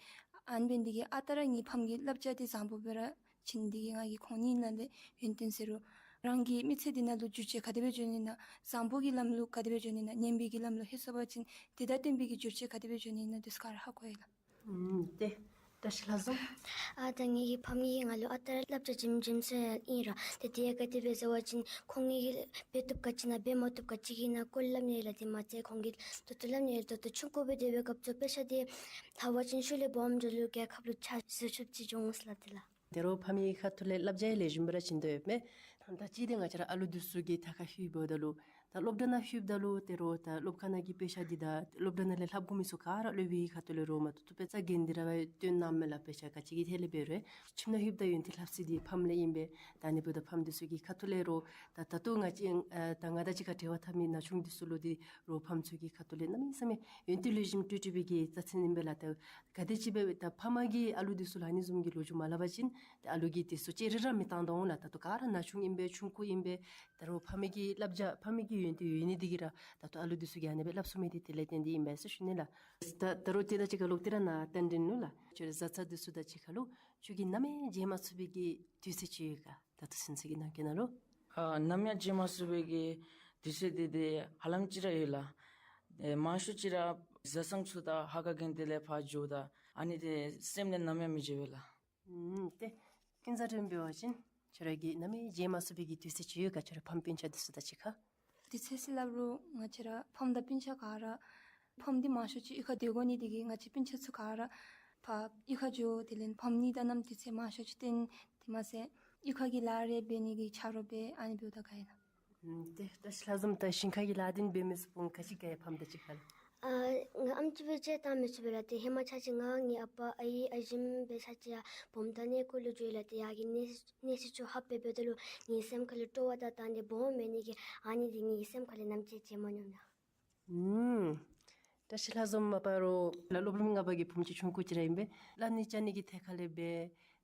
ཨ་ནི་འབད་ནི་དེ་གིས་ཨ་རྟག་ར་ངེའི་ཕམ་གྱི་བསླབ་བྱ་འདི་བཟང་པོ་སྦེ་ར་བྱིན་ནི་དེ་གིས་ང་གིས་ཁོང་གཉིས་ནང་ལས་ཡོན་ཏན་ཟེར་རུང་རང་གི་མི་ཚེ་འདི་ནང་ལུ་འགྱུར་བཅོས་ག་དེ་སྦེ་འགྱོ་ནི་ཨིན་ན། བཟང་པོ་གི་ལམ་ལུ་ག་དེ་སྦེ་འགྱོ་ནི་ཨིན་ན། ངན་པའི་གི་ལམ་ལུ་ལྷོད་སོང་པ་ཅིན་དེ་དང་བསྟུན་པའི་གི་འགྱུར་བཅོས་ག་དེ་སྦེ་འགྱོ་ནི་ཨིན་ན་འདི་ཚུ་ག་ར་ཧ་གོ་ཡི་ལགས། ཨུམ་ཏེ་བཀྲ་ཤིས་ལྷ་འཛོམས། ཨ་ད་ངེ་གི་ཕམ་གཉིས་ཀྱིས་ང་ལུ་ཨ་རྟག་ར་བསླབ་བྱ་བྱིནམ་བྱིནམ་ཟེར་ཨིན་ར། ཏེ་དེ་ག་དེ་སྦེ་ཟེར་བ་ཅིན་ཁོང་གཉིས་ཀྱིས་འབད་བཏུབ་ག་ཅི་ཨིན་ན་འབད་མ་བཏུབ་ག་ཅི་ཨིན་ན་སྐོར་སླབ་ནི་ལགས། དེ་མ་ཚད་ཁོང་གིས་ད་ལྟོ་སླབ་ནི་ལགས། ད་ལྟོ་ཆུང་ཀུ་སྦེ་སྡོད་པའི་སྐབས་སུ་དཔེ་ཆ་འདི་ལྷག་པ་ཅིན་ཤུལ་ལས་སྦོམ་འགྱོ་ལུ་རྒྱལ་ཁབ་ལུ་ཕྱག་ཞུ་ཚུགསཔ་ཅིག་འགྱོ་འོང་ཟེར་སླབ་དེས་ལགས། དེ་རུང་ཕམ་གྱི་ཁ་ཐུག་ལས་བསླབ་བྱ་ལེགས་ཤོམ་སྦེ་ར་བྱིན་དོ་ཡོདཔ་མས། ད་ཅི་ཏེ་ང་བཅས་ར་ཨ་ལུ་འདི་ཚུ་གི་ཐད་ཁར་ལྷོདཔ་ད་ལུ་ད་སློབ་གྲྭ་ནང་ལྷོདཔ་ད་ལུ་དེ་རུང་ད་སློབ་ཁང་ནང་གི་དཔེ་ཆ་འདི་དང་སློབ་གྲྭ་ནང་ལས་ལྷབ་དགོ་མི་ཚུ་ག་ར་སློབ་དཔོན་གྱི་ཁ་ཐུག་ལས་རོགས་མ་ཐུབ་ཐུབ་སྦེ་རྩ་འགེངས་ཏེ་ར་སྦེ་སྟོན་གནངམ་མས་ལགས། དཔེ་ཆ་ག་ཅི་གི་ཐད་ལས་འབད་རུང་ཁྱིམ་ནང་ལྷོདཔ་ད་ཡོན་ཏན་ལྷབ་ས་འདི་ཕམ་ལས་ཨིན་པས། ད་ཨ་ནི་འབདཝ་ད་ཕམ་འདི་ཚུ་གི་ཁ་ཐུག་ལས་རོགས་ད་ད་ལྟོ་ང་བཅས་ཨ་ད་ང་དང་གཅིག་ཁར་འབྲེལ་བ་འཐབ་མི་ན་ཆུང་འདི་ཚུ་ལུ་དེ་རོགས་ཕམ་ཚུ་གི་ཁ་ཐུག་ལས་གནམ་མེད་ས་མེད་ཡོན་ཏན་ལེགས་ཤོམ་སྤྲོད་སྤྲོད་པའི་གི་རྩ་ཚན་ཨིན་པས་ལགས། ད་ག་དེ་ཅིག་སྦེ་ད་ཕམ་གིས་ཨ་ལུ་འདི་ཚུ་ལུ་ཨ་ནི་བཟུམ་གྱི་ལོ་རྒྱུས་མ་སླབ་པ་ཅིན་ཏེ་ཨ་ལུ་གིས་དེ་ཚུ་ཅིག་རེ་ར་མི་བཏང་དོ་འོང་ལགས། ད་ལྟོ་ག་ར་ན་ཆུང་ཨིན་པས། ཆུང་ཀུ་ཨིན་པས། ད་རུང་ཕམ་གི་བསླབ་བྱ་ཕམ་གི་ཡོན་ཏན་ཡོད་ནི་འདི་གིས་ར་ད་ལྟོ་ཨ་ལུ་འདི་ཚུ་གིས་ཨ་ནི་སྦེ་སླབ་ཚུགས་མི་འདི་དེ་ལས་བརྟེན་ཏེ་ཨིན་པས་ཟེར་ཞུ་ནི་ལགས། ད་ད་རུང་དེ་དང་གཅིག་ཁར་ལོག་སྟེ་ར་ནཱ་རྟ་མགྲིན་ནུ་ལགས། ཁྱོད་རའི་བཟའ་ཚང་འདི་ཚུ་དང་གཅིག་ཁར་ལུ་ཁྱོད་ཀྱིས་ནམ་ཡང་བརྗེད་མ་ཚུགས་པའི་གི་དུས་ཚོད་ཅིག་ཡོད་ག། ད་ལྟོ་ཚུན་ཚོད་ཀྱི་ནང་འཁོད་ནང་ལུ། ཨ་ནམ་ཡང་བརྗེད་མ་ཚུགས་པའི་གི་དུས་ཚོད་འདི་དེ་ཧ་ལམ་ཅིག་ར་ཡོད་ལགས། ཨེ་མང་ཤོས་ཅིག་ར་བཟའ་ཚང་ཚུ་དང་ཧ་ག་གན་དེ་ལས་ཕར་འགྱོཝ་ད་ཨ་ནི་དེ་སེམས་ལས་ནམ་ཡང་མི་བརྗེད་པས་ལགས། ཨུམ་ཏེ་ཀུན་བཟང་སྒྲོལམ་འབད་བ་ཅིན་ཁྱོད་ར་གིས་ནམ་ཡང་བརྗེད་མ་ཚུགས་པའི་གི་དུས་ཚོད་ཅིག་ཡོད་ག། ཁྱོད་རའི་ཕམ་སྤུན་ཆ་འདི་ཚུ་དང་གཅིག་ཁར། དུས་ཚོད་ཟེར་སླབ་རུང་ང་བཅས་ར་ཕམ་དང་སྤུན་ཆ་ག་ར་ཕམ་འདི་མང་ཤོས་ཅིག་གཡུས་ཁར་སྡོད་དགོ་ནི་འདི་གིས་ང་བཅས་སྤུན་ཆ་ཚུ་ག་ར་ཕར་གཡུས་ཁར་འགྱོ། དེ་ལས་ཕམ་གཉིས་དང་ནམ་དུས་ཚོད་མང་ཤོས་ཅིག་བསྟུན། དེ་མ་ཚད་གཡུས་ཁ་གི་ལཱ་རེ་འབད་ནི་གི་ཆ་རོགས་འབད། ཨ་ནི་འབདཝ་ད་ག་ཨིན་ན། ཨུམ་ཏེ་བཀྲ་ཤིས་ལྷ་འཛོམས། ད་ཞིང་ཁ་གི་ལཱ་འདི་འབད་མི་ཚུགས་པ་ག་ཅི་ག་ཡ་ཕམ་དང་གཅིག་ཁར་ལགས། ཨ་ང་ཨམ་ཅིག་སྦེ་ཅིག་བཏང་མི་ཚུགས་པས་ལགས། ཏེ་ཧེ་མ་ཆ་ཅིག་ང་ངེའི་ཨ་པ་ཨའི་ཨ་ཞིམ་སྦེ་ཆ་ཅིག་ཡར་བུམ་ཐང་གནས་སྐོར་ལུ་འགྱོ་ཡི་ལགས། ཏེ་ཡར་གྱི་གནས་གནས་ཚུལ་ཚུ་ཧ་སྦེ་འབདཝ་ད་ལུ་ངེའི་སེམས་ཁ་ལུ་སྤྲོ་བ་དང་དང་འདོད་སྦོམ་མེད་ནི་གིས་ཨ་ནི་འདི་ངེའི་སེམས་ཁ་ལས་ནམ་ཅིག་བརྗེད་མ་ནུམ་ལགས། ཨུམ། བཀྲ་ཤིས་ལྷ་འཛོམས་མ་པ་རོགས་ལགས། སློབ་རིམ་ལྔ་པ་གི་བུམོ་ཅིག་ཆུང་ཀུ་ཅིག་ར་ཨིན་པས། སླབ་ནི་བཅའ་ནི་གི་ཐད་ཁ་ལས་འབད་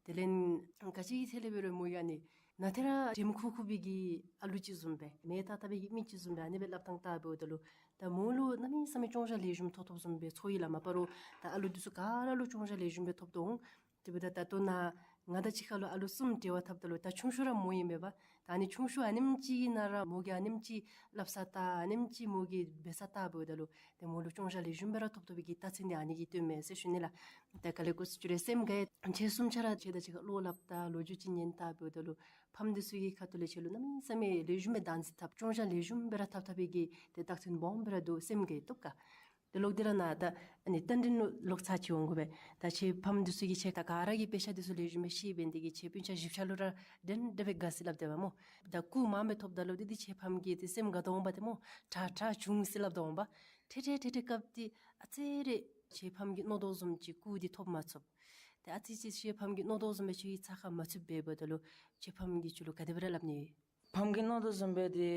དེ་ལས་ག་ཅི་གི་ཐད་ལས་འབད་རུང་མོ་ཡང་ཨ་ནི་ནང་ཏེ་ར་དྲནམ་ཁུག་ཁུག་པའི་གི་ཨ་ལུ་ཅིག་བཟུམ་སྦེ་མེ་བཏང་བཏང་པའི་གི་མི་ཅིག་བཟུམ་སྦེ་ཨ་ནི་སྦེ་སླབ་ཐངས་བལྟཝ་ད་ལུ་ད་མོ་ལུ་གནམ་མེད་ས་མེད་སྐྱོན་བརྗོད་ལེགས་ཤོམ་ཐོབ་ཐོབ་བཟུམ་སྦེ་ཚོར་ཡི་ལགས། མ་པ་རོགས་ད་ཨ་ལུ་འདི་ཚུ་ག་ར་ལུ་སྐྱོན་བརྗོད་ལེགས་ཤོམ་སྦེ་ཐོབ་དོ་འོང་། དེ་འབདཝ་ད་ད་ལྟོ་ནཱ་ང་དང་གཅིག་ཁར་ལུ་ཨ་ལུ་གསུམ་འབྲེལ་བ་འཐབ་ད་ལུ་ད་ཆུང་ཤོས་ར་མོ་ཨིན་མས་པ། ད་ཨ་ནི་ཆུང་ཤོས་ཨ་ནེམ་ཅིག་གི་ནང་ར་མོ་གིས་ཨ་ནེམ་ཅིག་སླབ་ས་བལྟ་ཨ་ནེམ་ཅིག་མོ་གིས་འབད་ས་བལྟཝ་ད་ལུ་ཏེ་མོ་ལུ་སྐྱོན་བརྗོད་ལེགས་ཤོམ་སྦེ་ར་ཐོབ་ཐོབ་པའི་གི་རྟགས་མཚན་འདི་ཨ་ནི་གིས་སྟོནམ་མས་ཟེར་ཞུ་ནི་ལགས། ད་ག་ལས་སྐུ་གཟུགས་ཅིག་རེ་སེམས་དགའ། ཁྱེད་གསུམ་ཆ་ར་ཁྱེད་དང་གཅིག་ཁར་བློ་སླབ་ད་ལོ་རྒྱུས་ཅིག་ཉན་བལྟཝ་ད་ལུ་ཕམ་འདི་ཚུ་གི་ཁ་ཐུག་ལས་ཁྱེད་ལུ་གནམ་མེད་ས་མེད་ལེགས་ཤོམ་སྦེ་བདག་འཛིན་འཐབ་སྐྱོན་བརྗོད་ལེགས་ཤོམ་སྦེ་ར་འཐབ་འཐབ་པའི་གི་ཏེ་རྟགས་མཚན་སྦོམ་སྦེ་ར་འདུག། སེམས་དགའ་བཏུབ་ག། ཏེ་ལོག་སྟེ་ར་ནཱ་ད་ཨ་ནི་རྟ་མགྲིན་ནུ་ལོག་ཚར་ཅིག་འོང་དགོ་པས། ད་ཁྱེད་ཕམ་འདི་ཚུ་གིས་ཁྱེད་ད་ག་ར་གི་དཔེ་ཆ་འདི་ཚུ་ལེགས་ཤོམ་སྦེ་ཤེས་འབད་ནི་དེ་གིས་ཁྱེད་སྤུན་ཆ་བཞི་ཆ་ལུ་ར་དྲན་དྲན་སྦེ་དགའ་ཟེར་སླབ་སྡོད་པས་སྨོ། ད་སྐུ་མངམ་སྦེ་ཐོབ་ད་ལུ་འདི་འདི་ཁྱེད་ཕམ་གྱི་ཏེ་སེམས་དགའ་དོ་འོང་པ་ཏེ་སྨོ། དྲག་དྲག་བྱུང་ཟེར་སླབ་དོ་འོང་པ། ཐེངས་ཐེངས་ཐེངས་ཐེངས་སྐབས་འདི་ཨ་ཙི་རེ་ཁྱེད་ཕམ་གྱི་མནོ་དོ་བཟུམ་ཅིག་སྐུ་འདི་ཐོབ་མ་ཚུགས། ཏེ་ཨ་ཙི་ཅིག་ཁྱེད་ཕམ་གྱི་མནོ་དོ་བཟུམ་སྦེ་ཁྱོད་ཀྱིས་ཚ་ཁ་མ་ཚུད་འབདཝ་ད་ལུ་ཁྱེད་ཕམ་གྱིས་ཁྱོད་ལུ་ག་དེ་སྦེ་ར་སླབ་ནི་ཡོད། ཕམ་གྱི་མནོ་དོ་བཟུམ་སྦེ་ཏེ་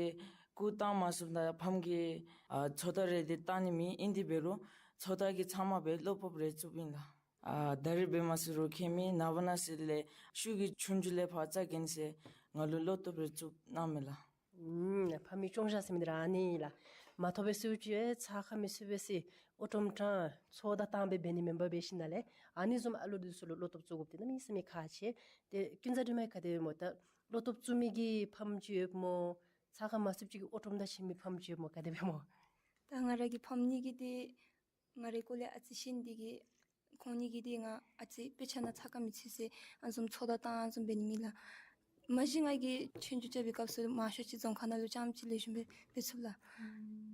སྐུ་བཏང་མ་ཚུགསཔ་ད་ཕམ་གྱིས་ཨ་ཚོད་ལྟ་རེ་འདི་བཏང་ནི་མེད། ཨིན་དེ་འབད་རུང་ཚོད་ལྟ་གི་ཚབ་མ་སྦེ་བློ་སྤོབས་རེ་བཙུགསཔ་ཨིན་ལགས། ཨ་ད་རིས་འབད་མ་ཚུགས་རུང་ཁྱད་མེད། ནངས་པ་གནངས་ཚེ་ལས་ཤུལ་གྱི་ཆུང་ཆུང་ལས་ཕར་རྩ་འགེངས་ཟེར་ང་ལུ་བློ་སྟོབས་རེ་བཙུགས་གནངམ་མས་ལགས། ཨུམ་ཕམ་གྱི་སྐྱོན་བརྗོད་ཟེར་མི་འདི་ར་ཨ་ནི་ལགས། མ་ཐོབ་པའི་ཚུལ་གྱིས་ཚ་ཁ་མི་ཚུད་པས་ཟེར་ཨོ་ཏོམ་ཀྲང་ཚོད་ལྟ་བཏང་སྦེ་འབད་ནི་མེན་པར་འབད་ཞིནམ་ལས་ཨ་ནི་བཟུམ་ཨ་ལུ་འདི་ཚུ་ལུ་བློ་སྟོབས་བཙུགས་དགོཔ་འདི་གནམ་མེད་ས་མེད་ཁག་ཆེ། ཏེ་ཀུན་བཟང་སྒྲོལ་མ་གིས་ག་དེ་སྦེ་སྨོ། ད་བློ་སྟོབས་བཙུགས་མི་གི་ཕམ་ཅིག་ཡོདཔ་སྨོ། ཚ་ཁ་མ་ཚུདཔ་ཅིག་གིས་ཨོ་ཏོམ་དང་བྱིན་མི་ཕམ་ཅིག་ཡོདཔ་སྨོ། ག་དེ་སྦེ་སྨོ། ད་ང་ར་གི་ཕམ་གཉིས་ཀྱིས་ཏེ་ང་རའི་སྐོར་ལས་ཨ་ཙི་ཤེས་ནི་དེ་གིས་ཁོང་གཉིས་ཀྱིས་ཏེ་ང་ཨ་ཙི་དཔེ་ཆ་ནང་ཚ་ཁ་མི་ཚུད་ཟེར་ཨ་ནི་བཟུམ་ཚོད་ལྟ་བཏང་ཨ་ནི་བཟུམ་འབད་ནི་མེད་ལགས། མ་གཞི་ང་གིས་ཆོས་རྒྱུགས་རྐྱབ་པའི་སྐབས་སུ་མང་ཤོས་ཅིག་རྫོང་ཁ་ནང་ལུ་རྐྱངམ་ཅིག་ལེགས་ཤོམ་སྦེ་འབད་ཚུགས་ལགས།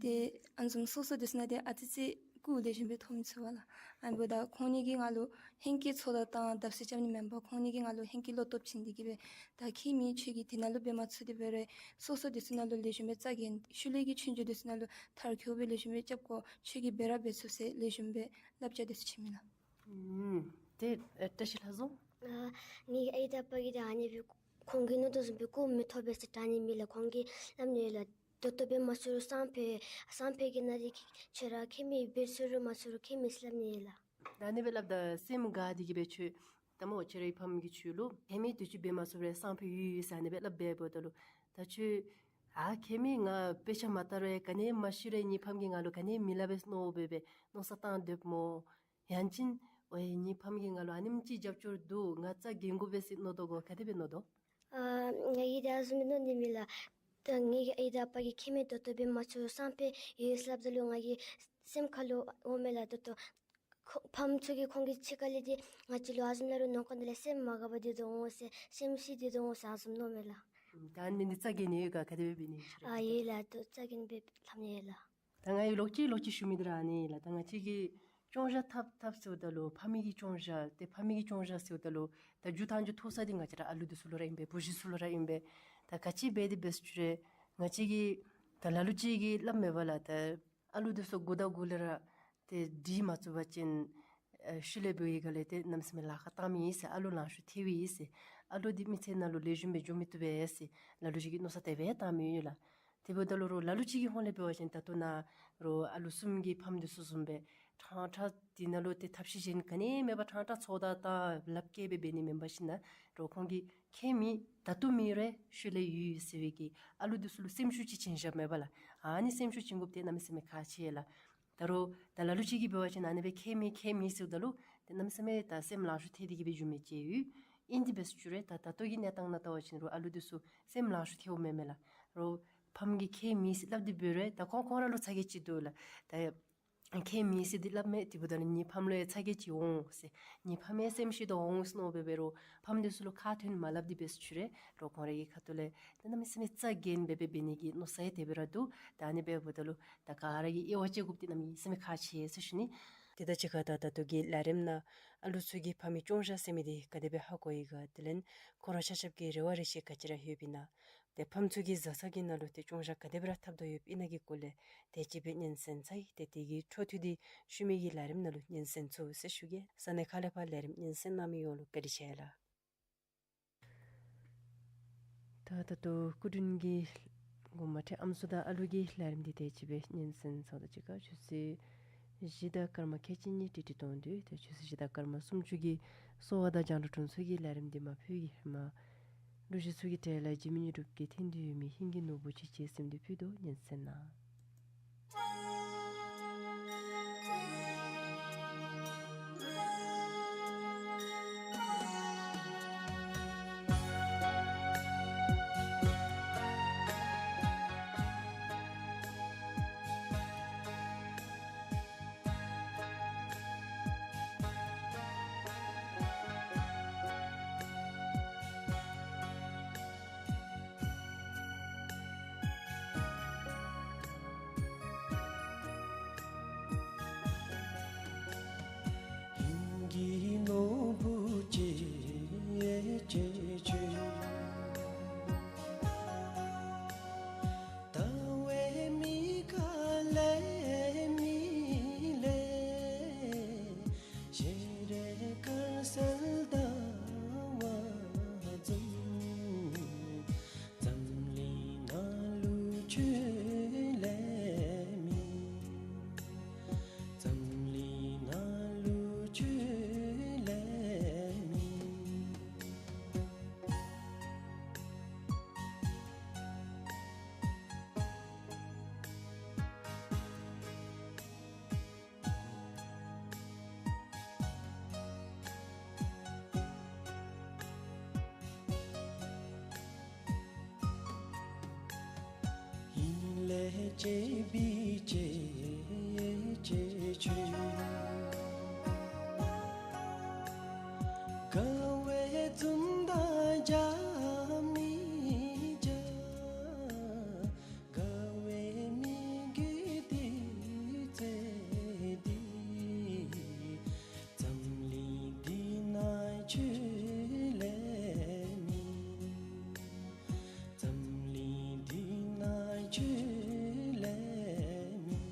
ཏེ་ཨ་ནི་བཟུམ་སོ་སོ་འདི་ཚུ་ནང་ཏེ་ཨ་ཙི་ཅིག་སྐུ་ལེགས་ཤོམ་སྦེ་ཐོབ་མི་ཚུགས་པས་ལགས། ཨ་ནི་འབདཝ་ད་ཁོང་གཉིས་ཀྱིས་ང་ལུ་ཧེང་སྐལ་ཚོད་ལྟ་བཏང་བརྡབ་གསིག་རྐྱབ་ནི་མེན་པར་ཁོང་གཉིས་ཀྱིས་ང་ལུ་ཧེང་སྐལ་བློ་སྟོབས་བྱིན་ཏེ་གིས་སྦེ་ད་ཁྱད་མེད། ཁྱོད་ཀྱིས་དེ་ནང་ལུ་འབད་མ་ཚུགས་ཏེ་འབད་རུང་སོ་སོ་འདི་ཚུ་ནང་ལུ་ལེགས་ཤོམ་སྦེ་རྩ་འགེངས། ཤུལ་ལས་ཀྱི་ཆོས་རྒྱུགས་འདི་ཚུ་ནང་ལུ་མཐར་འཁྱོལ་སྦེ་ལེགས་ཤོམ་སྦེ་རྐྱབ་དགོ། ཁྱོད་ཀྱིས་འབད་ར་འབད་ཚུགས་ཟེར་ལེགས་ཤོམ་སྦེ་བསླབ་བྱ་འདི་ཚུ་བྱིནམ་མས་ལགས། ཨུམ་ཏེ་ཨེ་བཀྲ་ཤིས་ལྷ་འཛོམས། ཨ་ངེའི་ཨའི་དང་པ་གིས་ད་ཨ་ནི་སྦེ་ཁོང་གིས་མནོ་དོ་བཟུམ་སྦེ་སྐུ་མི་ཐོབ་པས་ཟེར་དྲག་ནི་མེད་ལགས། ཁོང་གིས་སླབ་ནི་ཡོད་ལགས། ད་ལྟོ་འབད་མ་ཚུགས་རུང་སང་ཕོད་སང་ཕོད་ཀྱི་ནང་འདི་ཁྱོད་ར་མཁྱེན་མི་འབད་ཚུགས་རུང་མ་ཚུགས་རུང་མཁྱེན་མས་ཟེར་སླབ་ནི་ཡོད་ལགས། ད་ཨ་ནི་སྦེ་སླབ་ད་སེམས་དགའ་སྟེ་གིས་སྦེ་ཁྱོད་ད་སྨོ་ཁྱོད་རའི་ཕམ་གིས་ཁྱོད་ལུ་མཁྱེན་མི་དུས་ཅི་འབད་མ་ཚུགས་རུང་སང་ཕོད་ཡོད་ཡོད་ཟེར་ཨ་ནི་སྦེ་སླབ་འབདཝ་ད་ལུ་ད་ཁྱོད་ཨ་མཁྱེན་མི་ང་དཔེ་ཆ་མ་ལྟ་རུང་ག་ནི་མ་ཤེས་རུང་ངེའི་ཕམ་གིས་ང་ལུ་ག་ནི་མི་སླབ་པས་མནོ་བའི་སྦེ་མནོ་བསམ་བཏང་སྡོདཔ་སྨོ། ཡང་ཅིན་ཨོ་ངེའི་ཕམ་གིས་ང་ལུ་ཨ་ནེམ་ཅིག་རྒྱབ་སྐྱོར་འདུག། ང་རྩ་འགེངས་དགོ་པས་ཟེར་མནོ་དོ་གོ། ག་དེ་སྦེ་མནོ་དོ། ཨ་ང་གིས་ད་ཨ་ཟུམ་མནོ་ནི་མེད་ལགས། ད་ངེའི་ཨའི་དང་པ་གིས་མཁྱེན་མི་ད་ལྟོ་འབད་མ་ཚུགས་སང་ཕོད་ཡོད་ཟེར་སླབ་ད་ལུ་ང་གི་སེམས་ཁ་ལུ་འོང་མས་ལགས། ད་ལྟོ་ཁོ་ཕམ་ཚུ་གིས་ཁོང་གི་ཕྱི་ཁ་ལས་འདི་ང་བཅས་ལུ་ཨ་ཟུམ་སླབ་རུང་ནང་ཁོག་ནང་ལས་སེམས་མ་དགའ་བར་སྡོད་དོ་འོང་ཟེར་སེམས་ཤི་སྡོད་དོ་འོང་ཟེར་ཨ་ཟུམ་མནོ་མས་ལགས། ད་ཨ་ནི་ནི་རྩ་འགེངས་ནི་ཡོད་ག། ག་དེ་སྦེ་འབད་ནི་ཨིན་ཟེར། ཨ་ཡོད་ལགས། ད་རྩ་འགེངས་སྦེ་སླབ་ནི་ཡོད་ལགས། ད་ང་གིས་ལོག་ཅི་ལོག་ཅི་ཞུ་མི་འདི་ར་ཨ་ནི་ལགས། ད་ང་བཅས་ཀྱིས་སྐྱོང་བཞག་འཐབ་འཐབ་ཟེརཝ་ད་ལུ་ཕམ་གི་སྐྱོང་བཞག་ཏེ་ཕམ་གི་སྐྱོང་བཞག་ཟེརཝ་ད་ལུ་ད་རྒྱུ་དང་རྒྱུ་ཐོགས་ས་འདི་ང་བཅས་ར་ཨ་ལུ་འདི་ཚུ་ལུ་ར་ཨིན་པས། བུ་གཞི་ཚུ་ལུ་ར་ཨིན་པས། ད་ག་ཅི་འབད་དེ་འབད་ཟེར་ཞུ་རུང་ང་བཅས་ཀྱིས་ད་ལ་ལུ་ཅིག་གིས་སླབ་མས་པ་ལགས། ད་ཨ་ལུ་འདི་ཚུ་དགུ་དང་དགུ་ལས་ར་ཏེ་འདྲིས་མ་ཚུགས་པ་ཅིན་ཨ་ཤུལ་ལས་འབད་བའི་སྒང་ལས་ཏེ་གནམ་མེད་ས་མེད་ལཱ་ཁག་བཏང་མི་ཨིན་ཟེར། ཨ་ལུ་ལང་ཤོར་ཐལ་བའི་ཨིན་ཟེར། ཨ་ལུ་འདི་མི་ཚེ་ནང་ལུ་ལེགས་ཤོམ་སྦེ་འགྱོ་མི་བཏུབ་པས་ཟེར་ལ་ལུ་ཅིག་གིས་མནོ་བསམ་དེ་སྦེ་བཏང་མི་ཡོད་ལགས། དེ་འབདཝ་ད་ལུ་རོགས་ལ་ལུ་ཅིག་གི་ཧོང་ལས་འབད་བ་ཅིན་ད་ལྟོ་ནཱ་རོགས་ཨ་ལུ་གསུམ་གྱི་ཕམ་འདི་ཚུ་བཟུམ་སྦེ་ཕྲང་ཕྲང་འདི་ནང་ལུ་ཏེ་ཐབས་ཤེས་གཞན་ག་ནི་མེད་པར་ཕྲང་ཕྲང་ཚོགས་བདའ་བདའ་ལགཔ་བཀལ་སྦེ་འབད་ནི་མེན་པར་ཞིན་ན་རོགས་ཁོང་གིས་མཁྱེན་མི་ད་ལྟོ་མེད་རུང་ཤུལ་ལས་ཡོད་ཡོད་ཟེར་བའི་གི་ཨ་ལུ་འདི་ཚུ་ལུ་སེམས་ཤུགས་ཅིག་བྱིན་བཞགཔ་མས་པ་ལགས། ཨ་ནི་སེམས་ཤུགས་བྱིན་དགོཔ་འདི་གནམ་མེད་ས་མེད་ཁག་ཆེ་ལགས། ད་རོགས་ད་ལ་ལུ་ཅིག་གིས་འབད་བ་ཅིན་ཨ་ནི་སྦེ་མཁྱེན་མི་མཁྱེན་མི་ཟེརཝ་ད་ལུ་ཏེ་གནམ་མེད་ས་མེད་ད་སེམས་ལང་ཤོར་ཐལ་ཏེ་གིས་སྦེ་འགྱོ་མི་ཅིག་ཡོད། ཨིན་དེ་འབད་ཟེར་ཞུ་རུང་ད་ད་ལྟོ་གི་གནས་སྟངས་ནང་བལྟ་བ་ཅིན་རོགས་ཨ་ལུ་འདི་ཚུ་སེམས་ལང་ཤོར་ཐལཝ་མེན་མས་ལགས། རོགས་ཕམ་གིས་མཁྱེན་མི་ཟེར་སླབ་སྟེ་འབད་རུང་ད་ཁོང་ཁོང་ར་ལུ་ཚ་གྱང་ཅིག་འདུག་ལགས། ད་མཁྱེན་མི་ཟེར་འདི་སླབ་མས། དེ་འབདཝ་ད་ལུ་ངེའི་ཕམ་ལུ་ཡང་ཚ་གྱང་ཅིག་འོང་ཟེར། ངེའི་ཕམ་ཡང་སེམས་ཤི་དོ་འོང་ཟེར་མནོ་སྦེ་འབད་རུང་ཕམ་འདི་ཚུ་ལུ་ཁ་ཐོན་མ་སླབ་སྟེ་འབད་ཟེར་ཞུ་རུང་རོགས་ཁོང་རའི་གི་ཁ་ཐུག་ལས་ཏེ་གནམ་མེད་ས་མེད་རྩ་འགེངས་སྦེ་འབད་འབད་ནི་གི་མནོ་བསམ་ཡང་དེ་སྦེ་ར་འདུག། ད་ཨ་ནི་འབདཝ་ད་ལུ་ད་ག་ར་གིས་དབྱེ་བ་དཔྱད་དགོཔ་འདི་གནམ་མེད་ས་མེད་ཁག་ཆེ་ཟེར་ཞུ་ནི། དེ་དང་གཅིག་ཁར་ད་ད་ལྟོ་གི་ལས་རིམ་ནང་ཨ་ལུ་ཚུ་གི་ཕམ་གི་སྐྱོང་བཞག་ཟེར་མི་འདི་ག་དེ་སྦེ་ཧ་གོ་ཡི་ག། དེ་ལས་ཁོང་ར་ཆ་ཁྱབ་ཀྱི་རེ་བ་རེ་ཆེ་ག་ཅི་ར་ཡོདཔ་ཨིན་ན། ཏེ་ཕམ་ཚུ་གིས་བཟའ་ཚང་གི་ནང་ལུ་ཏེ་སྐྱོང་བཞག་ག་དེ་སྦེ་ར་འཐབ་དོ་ཡོདཔ་ཨིན་ན་གི་སྐོར་ལས་དེ་ཅིག་སྦེ་སྙན་གསན་ཚར་ཡི། ཏེ་དེ་གི་འཕྲོ་མཐུད་དེ་ཤུལ་མའི་གི་ལས་རིམ་ནང་ལུ་སྙན་གསན་ཚུགས་ཟེར་ཞུ་གེ། ས་གནས་ཁག་ལས་ཕར་ལས་རིམ་སྙན་གསན་གནང་མི་ཡོངས་ལུ་བཀའ་དྲིན་ཆེ་ལགས། ད་ད་ལྟོ་སྐུ་མགྲོན་གྱི་གོང་མ་ཁྲི་ཨམ་སྲུ་དང་ཨ་ལུ་གི་ལས་རིམ་འདི་དེ་ཅིག་སྦེ་སྙན་གསན་ཚརཝ་དང་གཅིག་ཁར་ཆུ་ཚོད་བཞི་དང་སྐར་མ་ཁལ་གཅིག་གཉིས་ཏིག་ཏིག་གཏོང་དོ་ཡོད། ཏེ་ཆུ་ཚོད་བཞི་དང་སྐར་མ་སུམ་ཅུ་གི་གསོ་བ་དང་རྒྱང་བསྒྲགས་དྲུང་འཚོ་གི་ལས་རིམ་འདི་མ་ཕུལ་གྱི་ཧེ་མ་ལུ་གཞི་ཚུ་གི་གྲལ་ལས་འཇིགས་མེད་དངོས་གྲུབ་ཀྱིས་ཐོན་ཏེ་ཡོད་མི་ཧིང་གི་ནོར་བུ་ཆེ་ཆེ་ཟེར་མི་འདི་ཕུལ་དོ། སྙན་གསན་གནང་། ཧིང་གི་ནོར་བུ་ཆེ་ཆེ་ཁྱོད། ཟླ་བའི་མིག་ཁ་ལས་མི་ལས། ཞལ་རས་དཀར་གསལ་ཟླ་བ་བཟུམ། འཛམ་གླིང་ནང་ལུ་ཁྱོད་ལས་མི། འཛམ་གླིང་ནང་ལུ་ཁྱོད་ལས་མི། ཧིང་ལས་གཅེས་པའི་གཅེས་གཅེས་ཁྱོད། དགའ་བའི་འཛུམ་མདངས་རྒྱ་མི་རྒྱ། དགའ་བའི་མིག་གི་ཏི་ཙེ་འདི། འཛམ་གླིང་འདི་ནང་ཁྱོད་ལས་མི། འཛམ་གླིང་འདི་ནང་ཁྱོད་ལས་མི།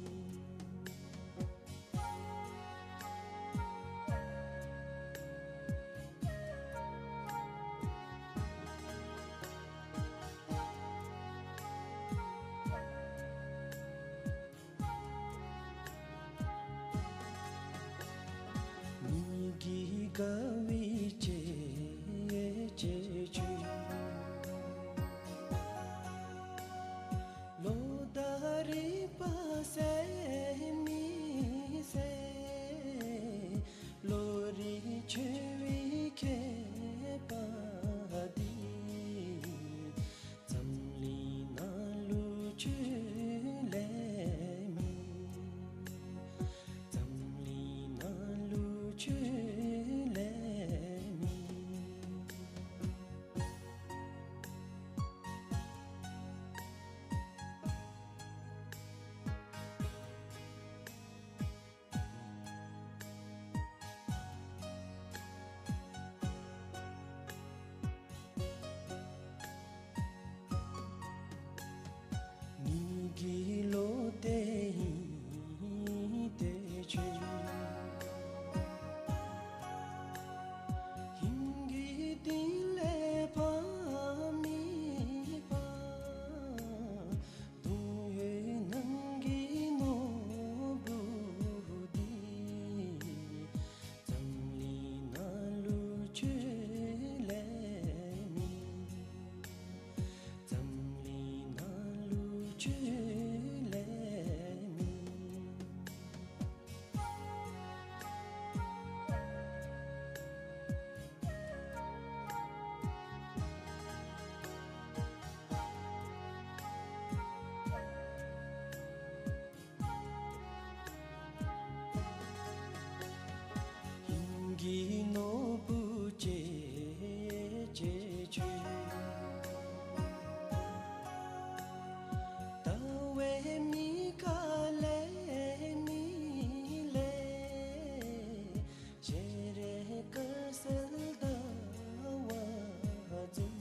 དཀའ་བའི་སྤྱད་སྤྱད་ཆུ། ལོ་ཟླ་རིམ་པ་ཟད་མི་ཟད། བློ་རིག་འཆོལ་བའི་མཁས་པ་འདི། འཛམ་གླིང་ནང་ལུ་ཁྱོད་ལས་མེད། འཛམ་གླིང་ནང་ལུ་ཁྱོད་ལས་མེད། ངེ་གི་བློ་གཏད་ཨིན་ཏེ་ཆོས། ཧིང་གི་གཏིང་ལས་ཕམ་མེད་པར། གདུང་བའི་ནང་གི་ནོར་བུ་འདི། འཛམ་གླིང་ནང་ལུ་ཁྱོད་ལས་མེད། འཛམ་གླིང་ནང་ལུ་ཁྱོད་ལས་མེད། ཧིང་གི་ནོར་བུ་སྤྱད་སྤྱད་ཆུ། ཟླ་བའི་མིག་ཁ་ལས་མི་ལས། ཤེས་རིག་དཀར་གསལ་ཟླ་བ་བཟུམ།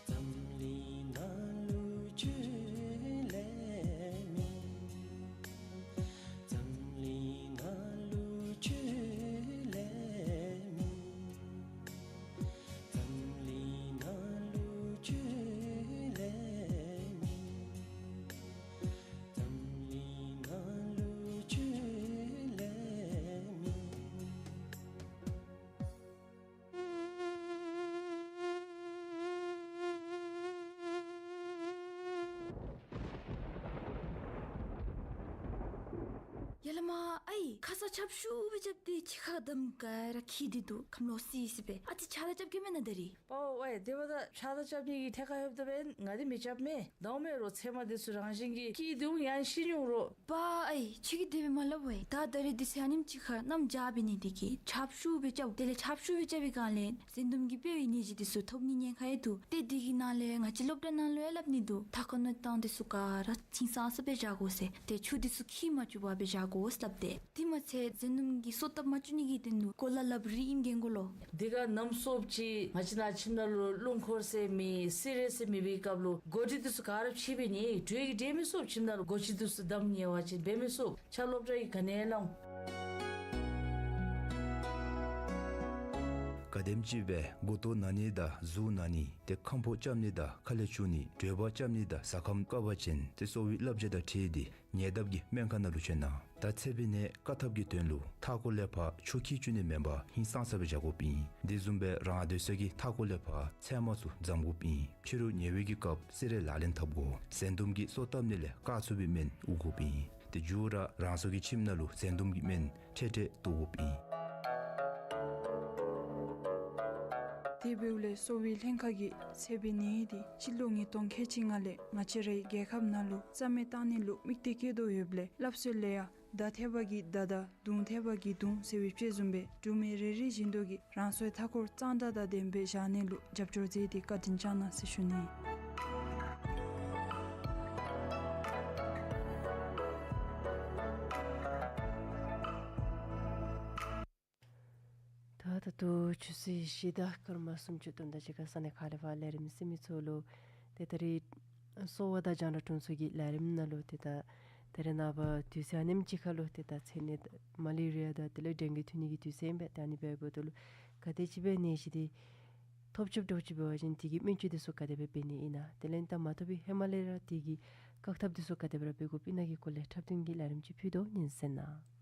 འཛམ་གླིང་ནང་ལུ་ཁྱོད་ལས་མེད། འཛམ་གླིང་ནང་ལུ་ཁྱོད་ལས་མེད། འཛམ་གླིང་ནང་ལུ་ཁྱོད་ལས་མེད། འཛམ་གླིང་ནང་ལུ་ཁྱོད་ལས་མེད། ཡ་ལ་མ་ཨའི། ཁ་ཙ་ཆབ་ཤུགས་སྦེ་རྐྱབ་སྟེ་ཕྱི་ཁར་བསྡམ་ག་ར་འཁྱིད་དེ་འདུག། ཁམས་ལོག་སི་སི་སྦེ། ཨ་ཙི་ཕྱག་ལཱ་རྐྱབ་གེ་མེན་ན་ད་རིས། པའོ་ཝའི། དེ་འབདཝ་ད་ཕྱག་ལཱ་རྐྱབ་ནི་གི་ཐད་ཁར་ལྷོདཔ་ད་འབདན་ང་འདི་མི་རྐྱབ་མས། དོགས་མེད་རོགས། ཚལ་མ་འདི་ཚུ་རང་བཞིན་གྱིས་སྐྱིད་དེ་འོང་། ཡང་ཤི་འོང་རོགས། པ་ཨའི། ཁྱོད་ཀྱིས་དེ་སྦེ་མ་སླབ་ཝའི། ད་ད་རིས་འདི་ཚུ་ཨ་ནེམ་ཅིག་ཁར་གནམ་བྱཱར་འབད་ནི་དེ་གིས་ཆབ་ཤུགས་སྦེ་རྐྱབ། དེ་ལས་ཆབ་ཤུགས་སྦེ་རྐྱབ་པའི་སྒང་ལས་ཟན་འདུམ་གྱི་དཔེ་བའི་ནད་གཞི་འདི་ཚུ་ཐོབ་ནི་ཉེན་ཁ་ཡང་འདུག། ཏེ་འདི་གི་ནང་ལས་ང་བཅས་སློབ་གྲྭ་ནང་ལུ་ཡང་སླབ་ནི་འདུག། མཐའ་འཁོར་གནོད་སྟངས་འདི་ཚུ་ག་ར་ཆིང་སང་ས་སྦེ་བཞག་དགོ་ཟེར། ཏེ་ཆུ་འདི་ཚུ་འཁྱིལ་མ་བཅུག་པར་སྦེ་བཞག་དགོ་ཟེར་སླབ་སྟེ། དེ་མ་ཚད་ཟན་འདུམ་གྱི་གསོ་ཐབས་མ་བཅུག་ནི་གི་དོན་ལུ་གོ་ལ་ལགཔ་རིངམ་གྱོན་དགོ་ལོ། དེ་ཁར་གནམ་སྲོབ་ཅིག་ང་བཅས་ནཱ་ཁྱིམ་ནང་ལུ་རླུང་འཁོར་ཟེར་མེད། བསིལ་རས་ཟེར་མེད་པའི་སྐབས་ལུ་སྒོ་འདི་ཚུ་ག་ར་ཕྱེ་སྦེ་ཉལ། དྲོད་ཀྱིས་འདྲེན་མི་ཚུགས། ཁྱིམ་ནང་ལུ་སྒོ་ཅིག་འདི་ཚུ་བསྡམས་ཉལ་བ་ཅིན་འབད་མི་ཚུགས། ཁྱོད་སློབ་གྲྭ་གི་ག་ནི་ཡང་སླབ་འོང་། ག་དེམ་ཅིག་སྦེ་མགུ་ཏོ་ན་ནི་དང་གཟུགས་ན་ནི་ཏེ་ཁམ་ཕོ་རྐྱབ་ནི་དང་ཁ་ལས་ཆུ་ནི་དྲོད་འབར་རྐྱབ་ནི་དང་ཟ་ཁམས་བཀག་པ་ཅིན་ཏེ་གསོ་བའི་བསླབ་བྱ་དང་འཁྲིལ་ཏེ་ཉལ་ཐབས་ཀྱི་སྨན་ཁང་ནང་ལུ་བྱོན་གནང་། ད་ཚད་པའི་ནད་བཀག་ཐབས་ཀྱི་དོན་ལུ་མཐའ་འཁོར་ལས་ཕར་ཆུ་འཁྱིལ་བཅུག་ནི་མེན་པར་ཧིང་སངས་ས་སྦེ་བཞག་དགོཔ་ཨིན། དེ་བཟུམ་སྦེ་རང་སྡོད་ས་གི་མཐའ་འཁོར་ལས་ཕར་ཚལ་མ་ཚུ་འཛོམས་དགོཔ་ཨིན། ཕྱི་རུ་ཉལ་བའི་གི་སྐབས་བསིལ་རས་ལག་ལེན་འཐབ་དགོ། ཟན་འདུམ་གྱིས་གསོ་བཏབ་ནི་ལས་བཀག་ཚུགས་པའི་སྨན་དབུར་དགོཔ་ཨིན། ཏེ་མཇུག་ར་རང་སོ་གི་ཁྱིམ་ནང་ལུ་ཟན་འདུམ་གྱི་སྨན་འཕྲལ་འཕྲལ་བཏོག་དགོཔ་ཨིན། དེ་འབདཝ་ལས་གསོ་བའི་ལྷན་ཁག་གིས་ཚད་པའི་ནད་འདི་སྤྱི་ལོ་ཉིས་སྟོང་ཁལ་གཅིག་ལྔ་ལས་ང་བཅས་རའི་རྒྱལ་ཁབ་ནང་ལུ་རྩ་མེད་བཏང་ནི་ལུ་དམིགས་གཏད་བསྐྱེད་དོ་ཡོདཔ་ལས་སླབ་སྲོལ་ལས་ཡང་མདའ་ཐེབས་པ་གིས་མདའ་དང་མདུང་ཐེབས་པ་གིས་མདུང་ཟེར་བའི་དཔྱེ་བཟུམ་སྦེ་འབྲུག་མི་རེ་རེ་བཞིན་དུ་གིས་རང་སོའི་མཐའ་འཁོར་གཙང་དག་དང་ལྡནམ་སྦེ་བཞག་ནི་ལུ་རྒྱབ་སྐྱོར་མཛད་དེ་བཀའ་དྲིན་བསྐྱང་གནང་ཟེར་ཞུ་ནི། ད་ད་ལྟོ་ཆུ་ཚོད་བཞི་དང་སྐར་མ་སུམ་ཅུ་སོ་གསུམ་དང་གཅིག་ཁར་ས་གནས་ཁག་ལས་ཕར་ལས་རིམ་གསན་མི་ཚུ་ལུ་ཏེ་ད་རིས་གསོ་བ་དང་རྒྱང་བསྒྲགས་དྲུང་འཚོ་གི་ལས་རིམ་ནང་ལུ་ཏེ་ད་ད་རིས་ནངས་པ་དུས་ཚོད་ཨ་ནེམ་ཅིག་ཁར་ལུ་ཏེ་ད་ཚད་ནི་མ་ལེ་རི་ཡ་དང་དེ་ལས་ཌེང་གི་ཐོན་ནི་གི་དུས་ཚོད་ཨིན་པས། ད་ཨ་ནི་འབདཝ་ད་ལུ་ག་དེ་ཅིག་སྦེ་ནད་གཞི་འདི་ཐོབ་ཆོགཔ་འདྲཝ་ཅིག་འབད་བ་ཅིན་དེ་གི་སྨན་བཅོས་འདི་ཚུ་ག་དེ་སྦེ་འབད་ནི་ཨིན་ན། དེ་ལས་ད་མ་ཐོབ་པའི་ཧེ་མ་ལས་ར་དེ་གི་བཀག་ཐབས་འདི་ཚུ་ག་དེ་སྦེ་ར་འབད་དགོཔ་ཨིན་ན་གི་སྐོར་ལས་འཁྲབ་སྟོན་གྱི་ལས་རིམ་ཅིག་ཕུལ་དོ། ཉན་གསན་གནང་།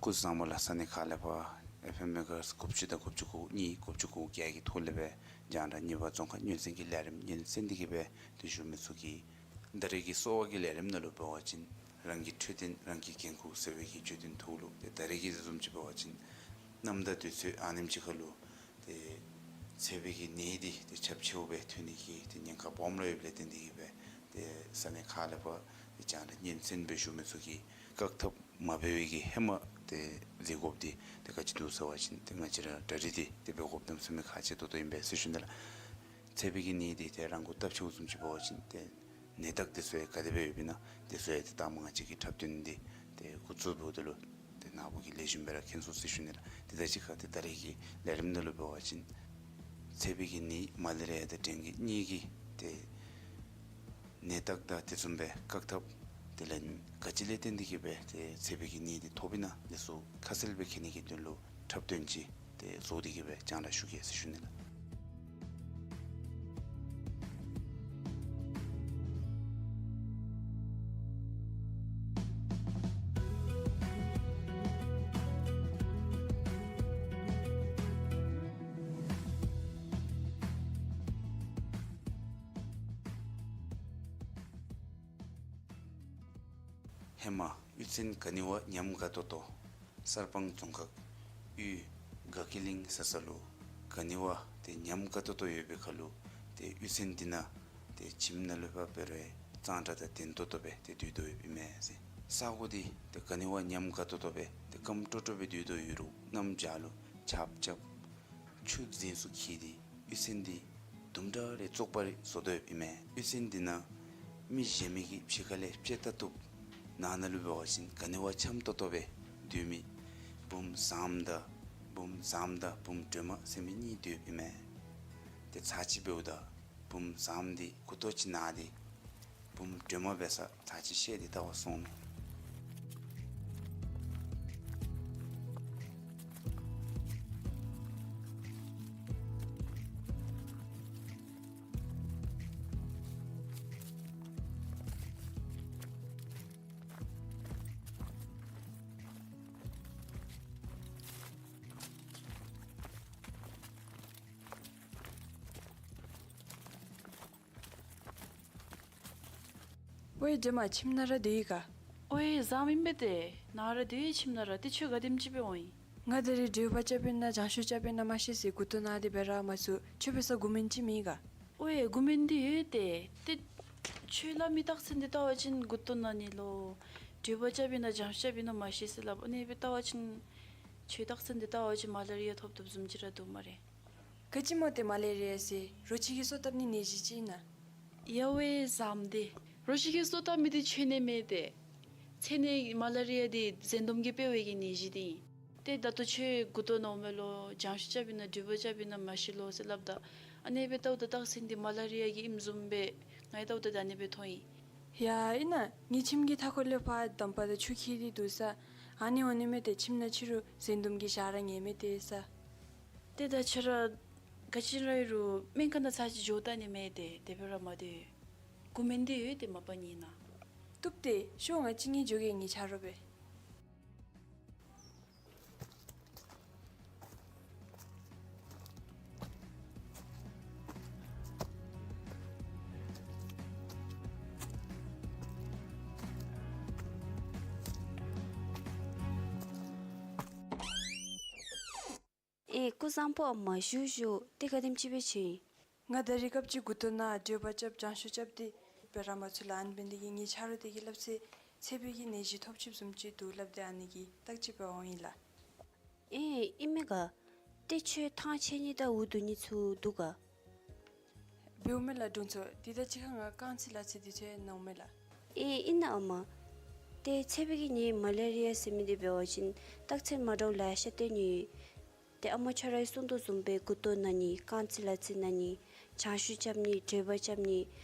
སྐུ་གཟུགས་བཟང་པོ་ལགས། ས་གནས་ཁག་ལས་ཕར་ཨེཕ་ཨེམ་མེ་ག་ཧརཊསི་དགུ་བཅུ་དང་དགུ་བཅུ་གོ་གཉིས་དགུ་བཅུ་གོ་བརྒྱད་ཀྱི་ཐོག་ལས་སྦེ་རྒྱང་བསྒྲགས་གཉིས་པ་རྫོང་ཁ་སྨྱོན་སེལ་གྱི་ལས་རིམ་སྨྱོན་སེལ་འདི་གིས་སྦེ་ཏེ་བཞུགས་མི་ཚུ་གིས་ད་རེས་ཀྱི་གསོ་བ་གི་ལས་རིམ་ནང་ལུ་འབད་བ་ཅིན་རང་གི་འཕྲོད་བསྟེན་རང་གིས་འགན་ཁུར་ཟེར་བའི་གི་བརྗོད་དོན་ཐོག་ལུ་ཏེ་ད་རེས་ཀྱི་བཟུམ་ཅིག་འབད་བ་ཅིན་གནམ་དང་དུས་ཚོད་ཨ་ནེམ་ཅིག་ཁར་ལུ་ཏེ་ཚད་པའི་གི་ནད་འདི་ཏེ་ཁྱབ་ཆེཝ་སྦེ་ཐོན་ནི་གི་ཏེ་ཉེན་ཁ་སྦོམ་ར་ཡོདཔ་ལས་བརྟེན་འདི་གིས་སྦེ་ཏེ་ས་གནས་ཁག་ལས་ཕར་ཏེ་རྒྱང་བསྒྲགས་སྨྱོན་སེལ་སྦེ་བཞུགས་མི་ཚུ་གིས་བཀག་ཐབས་མ་འབད་བའི་གི་ཧེ་མ་ཏེ་མཛད་དགོཔ་འདི་ཏེ་ག་ཅི་འདུག་ཟེར་བ་ཅིན་ཏེ་ང་བཅས་ར་གྲ་སྒྲིག་འདི་ཏེ་འབད་དགོཔ་གནམ་མེད་ས་མེད་ཁག་ཆེ་ཏོག་ཏོ་ཨིན་པས་ཟེར་ཞུ་ནི་ལགས། ཚད་པའི་གི་ནད་འདི་ཏེ་རང་འགོ་བཏབ་ཆི་བཟུམ་ཅིག་འབད་བ་ཅིན་ཏེ་ནད་རྟགས་འདི་ཚུ་ཡང་ག་དེ་སྦེ་ཡོདཔ་ཨིན་ན་འདི་ཚུ་ཡང་ཏེ་ད་མ་ང་བཅས་ཀྱིས་འཁྲབ་སྟོན་འདི་ཏེ་འགོ་བཙུགས་འབདཝ་ད་ལུ་ཏེ་ནཱ་བུ་གིས་ལེགས་ཤོམ་སྦེ་ར་མཁྱེན་ཚུགས་ཟེར་ཞུ་ནི་ལགས། ཏེ་ད་ཅི་ཁར་ཏེ་ད་རེས་ཀྱི་ལས་རིམ་ནང་ལུ་འབད་བ་ཅིན་ཚད་པའི་གི་ནད་མ་ལེ་རི་ཡ་དང་ཌེང་གི་གཉིས་ཀྱི་ཏེ་ནད་རྟགས་དང་དེ་བཟུམ་སྦེ་བཀག་ཐབས་དེ་ལས་ག་ཅི་ལས་བརྟེན་འདི་གིས་སྦེ་ཏེ་ཚད་པའི་གི་ནད་འདི་ཐོབ་ཨིན་ན་འདི་ཚུ་ཁ་གསལ་སྦེ་མཁྱེན་ནི་གི་དོན་ལུ་འཁྲབ་སྟོན་ཅིག་ཏེ་བཟོ་སྟེ་གིས་སྦེ་རྒྱང་བསྒྲགས་ཞུ་གེ་ཟེར་ཞུ་ནི་ལགས། ཧེ་མ་གཡུས་ཚན་ག་ནི་བ་ཉམས་དགའ་ཏོག་ཏོ་གསར་སྤང་རྫོང་ཁག་གཡུས་དགའ་སྐྱིད་གླིང་ཟེར་ས་ལུ་ག་ནི་བ་ཏེ་ཉམས་དགའ་ཏོག་ཏོ་ཡོད་པའི་ཁར་ལུ་ཏེ་གཡུས་ཚན་འདི་ནང་ཏེ་ཁྱིམ་ནང་ལུ་ཕར་འབད་རུང་གཙང་སྦྲ་དང་ལྡན་ཏོག་ཏོ་སྦེ་ཏེ་སྡོད་དོ་ཡོདཔ་ཨིན་མས་ཟེར། ས་གོ་འདི་ཏེ་ག་ནི་བ་ཉམས་དགའ་ཏོག་ཏོ་སྦེ་ཏེ་སྐམ་ཀྲོ་ཀྲོ་སྦེ་སྡོད་དོ་ཡོད་རུང་གནམ་བྱཱར་ལུ་ཆརཔ་རྐྱབ་ཆུ་རྫིང་ཚུ་འཁྱིལ་ཏེ་གཡུས་ཚན་འདི་དུམ་གྲ་རེ་བཙོག་པ་རེ་བཟོ་དོ་ཡོདཔ་ཨིན་མས། གཡུས་ཚན་འདི་ནང་མི་གཞན་མི་གིས་ཕྱི་ཁ་ལས་དཔྱད་བལྟ་བཏུབ། ནང་ན་ལུ་འབད་བ་ཅིན་ག་ནི་བ་འཆམ་ཏོག་ཏོ་སྦེ་སྡོད་མི་བུམོ་བཟངམོ་དང་བུམོ་བཟངམོ་དང་བུམོ་སྒྲོལ་མ་ཟེར་མི་གཉིས་སྡོདཔ་ཨིན་མས། ཏེ་ཚར་གཅིག་འབདཝ་ད་བུམོ་བཟངམོ་འདི་མགུ་ཏོ་ཅིག་ན་སྟེ་བུམོ་སྒྲོལ་མ་འབད་སར་ཚར་གཅིག་བཤལ་ཏེ་བལྟ་བར་སོང་ནུག། ཝའེ་སྒྲོལ་མ་ཁྱིམ་ནང་ར་སྡོད་ཡི་ག། ཨོའེ་བཟངམོ་ཨིན་པས་ཏེ། ནཱ་ར་སྡོད་ཡི་ཁྱིམ་ནང་ར། ཏེ་ཁྱོད་ག་དེམ་ཅིག་སྦེ་འོང་ཡི། ང་ད་རིས་གྲོད་པ་རྐྱབ་ཨིན་ན་རྒྱང་ཤོས་རྐྱབ་ཨིན་ན་མ་ཤེས་ཟེར་མགུ་ཏོ་ན་སྟེ་སྦེ་ར་མ་ཚུགས། ཁྱོད་འབད་སར་མགུ་སྨན་ཅིག་མེད་ག། ཨོའེ་མགུ་སྨན་འདི་ཡོད་ཏེ། ཏེ་ཁྱོད་སླབ་མི་རྟགས་མཚན་འདི་བལྟ་བ་ཅིན་མགུ་ཏོ་ན་ནི་ལོ་གྲོད་པ་རྐྱབ་ཨིན་ན་རྒྱང་ཤོས་རྐྱབ་ཨིན་ན་མ་ཤེས་ཟེར་སླབ། ཨ་ནི་སྦེ་བལྟ་བ་ཅིན་ཁྱོད་རྟགས་མཚན་འདི་བལྟ་བ་ཅིན་མ་ལེ་རི་ཡ་ཐོབ་ཐོབ་བཟུམ་ཅིག་ར་འདུག་སྨ་རེ། ག་ཅི་སྨོ་ཏེ་མ་ལེ་རི་ཡ་ཟེར། རོ་ཁྱི་གིས་གསོ་བཏབ་ནི་ནད་གཞི་ཅིག་ཨིན་ན། ཡ་ཝའེ་བཟངམོ་འདི། རོ་ཁྱི་གིས་གསོ་བཏབ་མི་འདི་ཁྱོད་ནི་མེན་ཏེ། ཚེ་ནད་མ་ལེ་རི་ཡ་འདི་ཟན་དུམ་གྱིས་འཕེལ་བའི་གི་ནད་གཞི་འདི་ཨིན། ཏེ་ད་ལྟོ་ཁྱོད་མགུ་ཏོ་ན་འོང་མས་ལོ། རྒྱང་ཤོས་རྐྱབ་ཨིན་ན་གྲོད་པ་རྐྱབ་ཨིན་ན་མ་ཤེས་ལོ་ཟེར་སླབ་ད། ཨ་ནི་སྦེ་བལྟཝ་ད་རྟགས་མཚན་འདི་མ་ལེ་རི་ཡ་གི་ཨིནམ་བཟུམ་སྦེ་ང་གིས་བལྟཝ་ད་ཨ་ནི་སྦེ་མཐོང་ཡི། ཡ་ཨིན་ན་ངེའི་ཁྱིམ་གྱི་མཐའ་འཁོར་ལས་ཕར་འདམ་བག་དང་ཆུ་འཁྱིལ་ཏེ་འདུག་ས། ཨ་ནི་འོང་ནི་མས་ཏེ། ཁྱིམ་ནང་ཕྱི་རུ་ཟན་དུམ་གྱིས་བཞག་ར་ཉན་མས་ཏེ་ས། ཏེ་ད་ཁྱོད་ར་ག་ཅི་ར་ཨིན་རུང་སྨན་ཁང་ནང་ཚར་གཅིག་འགྱོ་བལྟ་ནི་མས་ཏེ། དེ་སྦེ་ར་མ་སྡོད། མགུ་སྨན་འདི་ཡོད་ཏེ་མ་པ་ཉལ་ན། བཏུབ་ཏེ། ཤོག་ང་གཅིག་ངེ་འགྱོ་གེ་ངེའི་ཆ་རོགས་སྦེ། ཨེ་སྐུ་གཟུགས་བཟང་པོ་ཨ་མ། བཞུགས་བཞུགས། ཏེ་ག་དེམ་ཅིག་སྦེ་བྱོན་ཡི། ང་ད་རིས་སྐབས་ཅིག་མགུ་ཏོ་ན་གྲོད་པ་རྐྱབ་རྒྱང་ཤོས་རྐྱབ་སྟེ་སྦེ་ར་མ་ཚུགས་ལགས། ཨ་ནི་འབད་ནི་འདི་གིས་ངེའི་ཆ་རོགས་འདི་གིས་སླབ་ཚེ་ཚད་པའི་གི་ནད་གཞི་ཐོབ་ཆི་བཟུམ་ཅིག་འདུག་སླབ་སྟེ་ཨ་ནི་གི་བརྟག་དཔྱད་འབད་འོང་ཡི་ལགས། ཨེ་ཨིན་མས་ག། ཏེ་ཁྱོད་ཐང་ཆད་ནི་དང་འུ་སྡུག་ནི་ཚུ་འདུག་ག། འབདཝ་མས་ལགས་དྲུང་འཚོ། ཏེ་ད་ཅི་ཁ་ང་རྐང་ཚིགས་ལག་ཚིགས་འདི་ཚུ་ཡང་ན་འོང་མས་ལགས། ཨེ་ཨིན་ན་ཨ་མ། ཏེ་ཚད་པའི་གི་ནད་མ་ལེ་རི་ཡ་ཟེར་མི་འདི་འབད་བ་ཅིན་རྟགས་མཚན་མ་འདྲཝ་ལེ་ཤ་སྟོན་ནི་ཡོད། ཏེ་ཨ་མ་ཁྱོད་རའི་གསུང་དོ་བཟུམ་སྦེ་མགུ་ཏོ་ན་ནི་རྐང་རྩེ་ལག་རྩེ་ན་ནི་ཆང་ཤུ་རྐྱབ་ནི་དྲོད་འབར་རྐྱབ་ནི་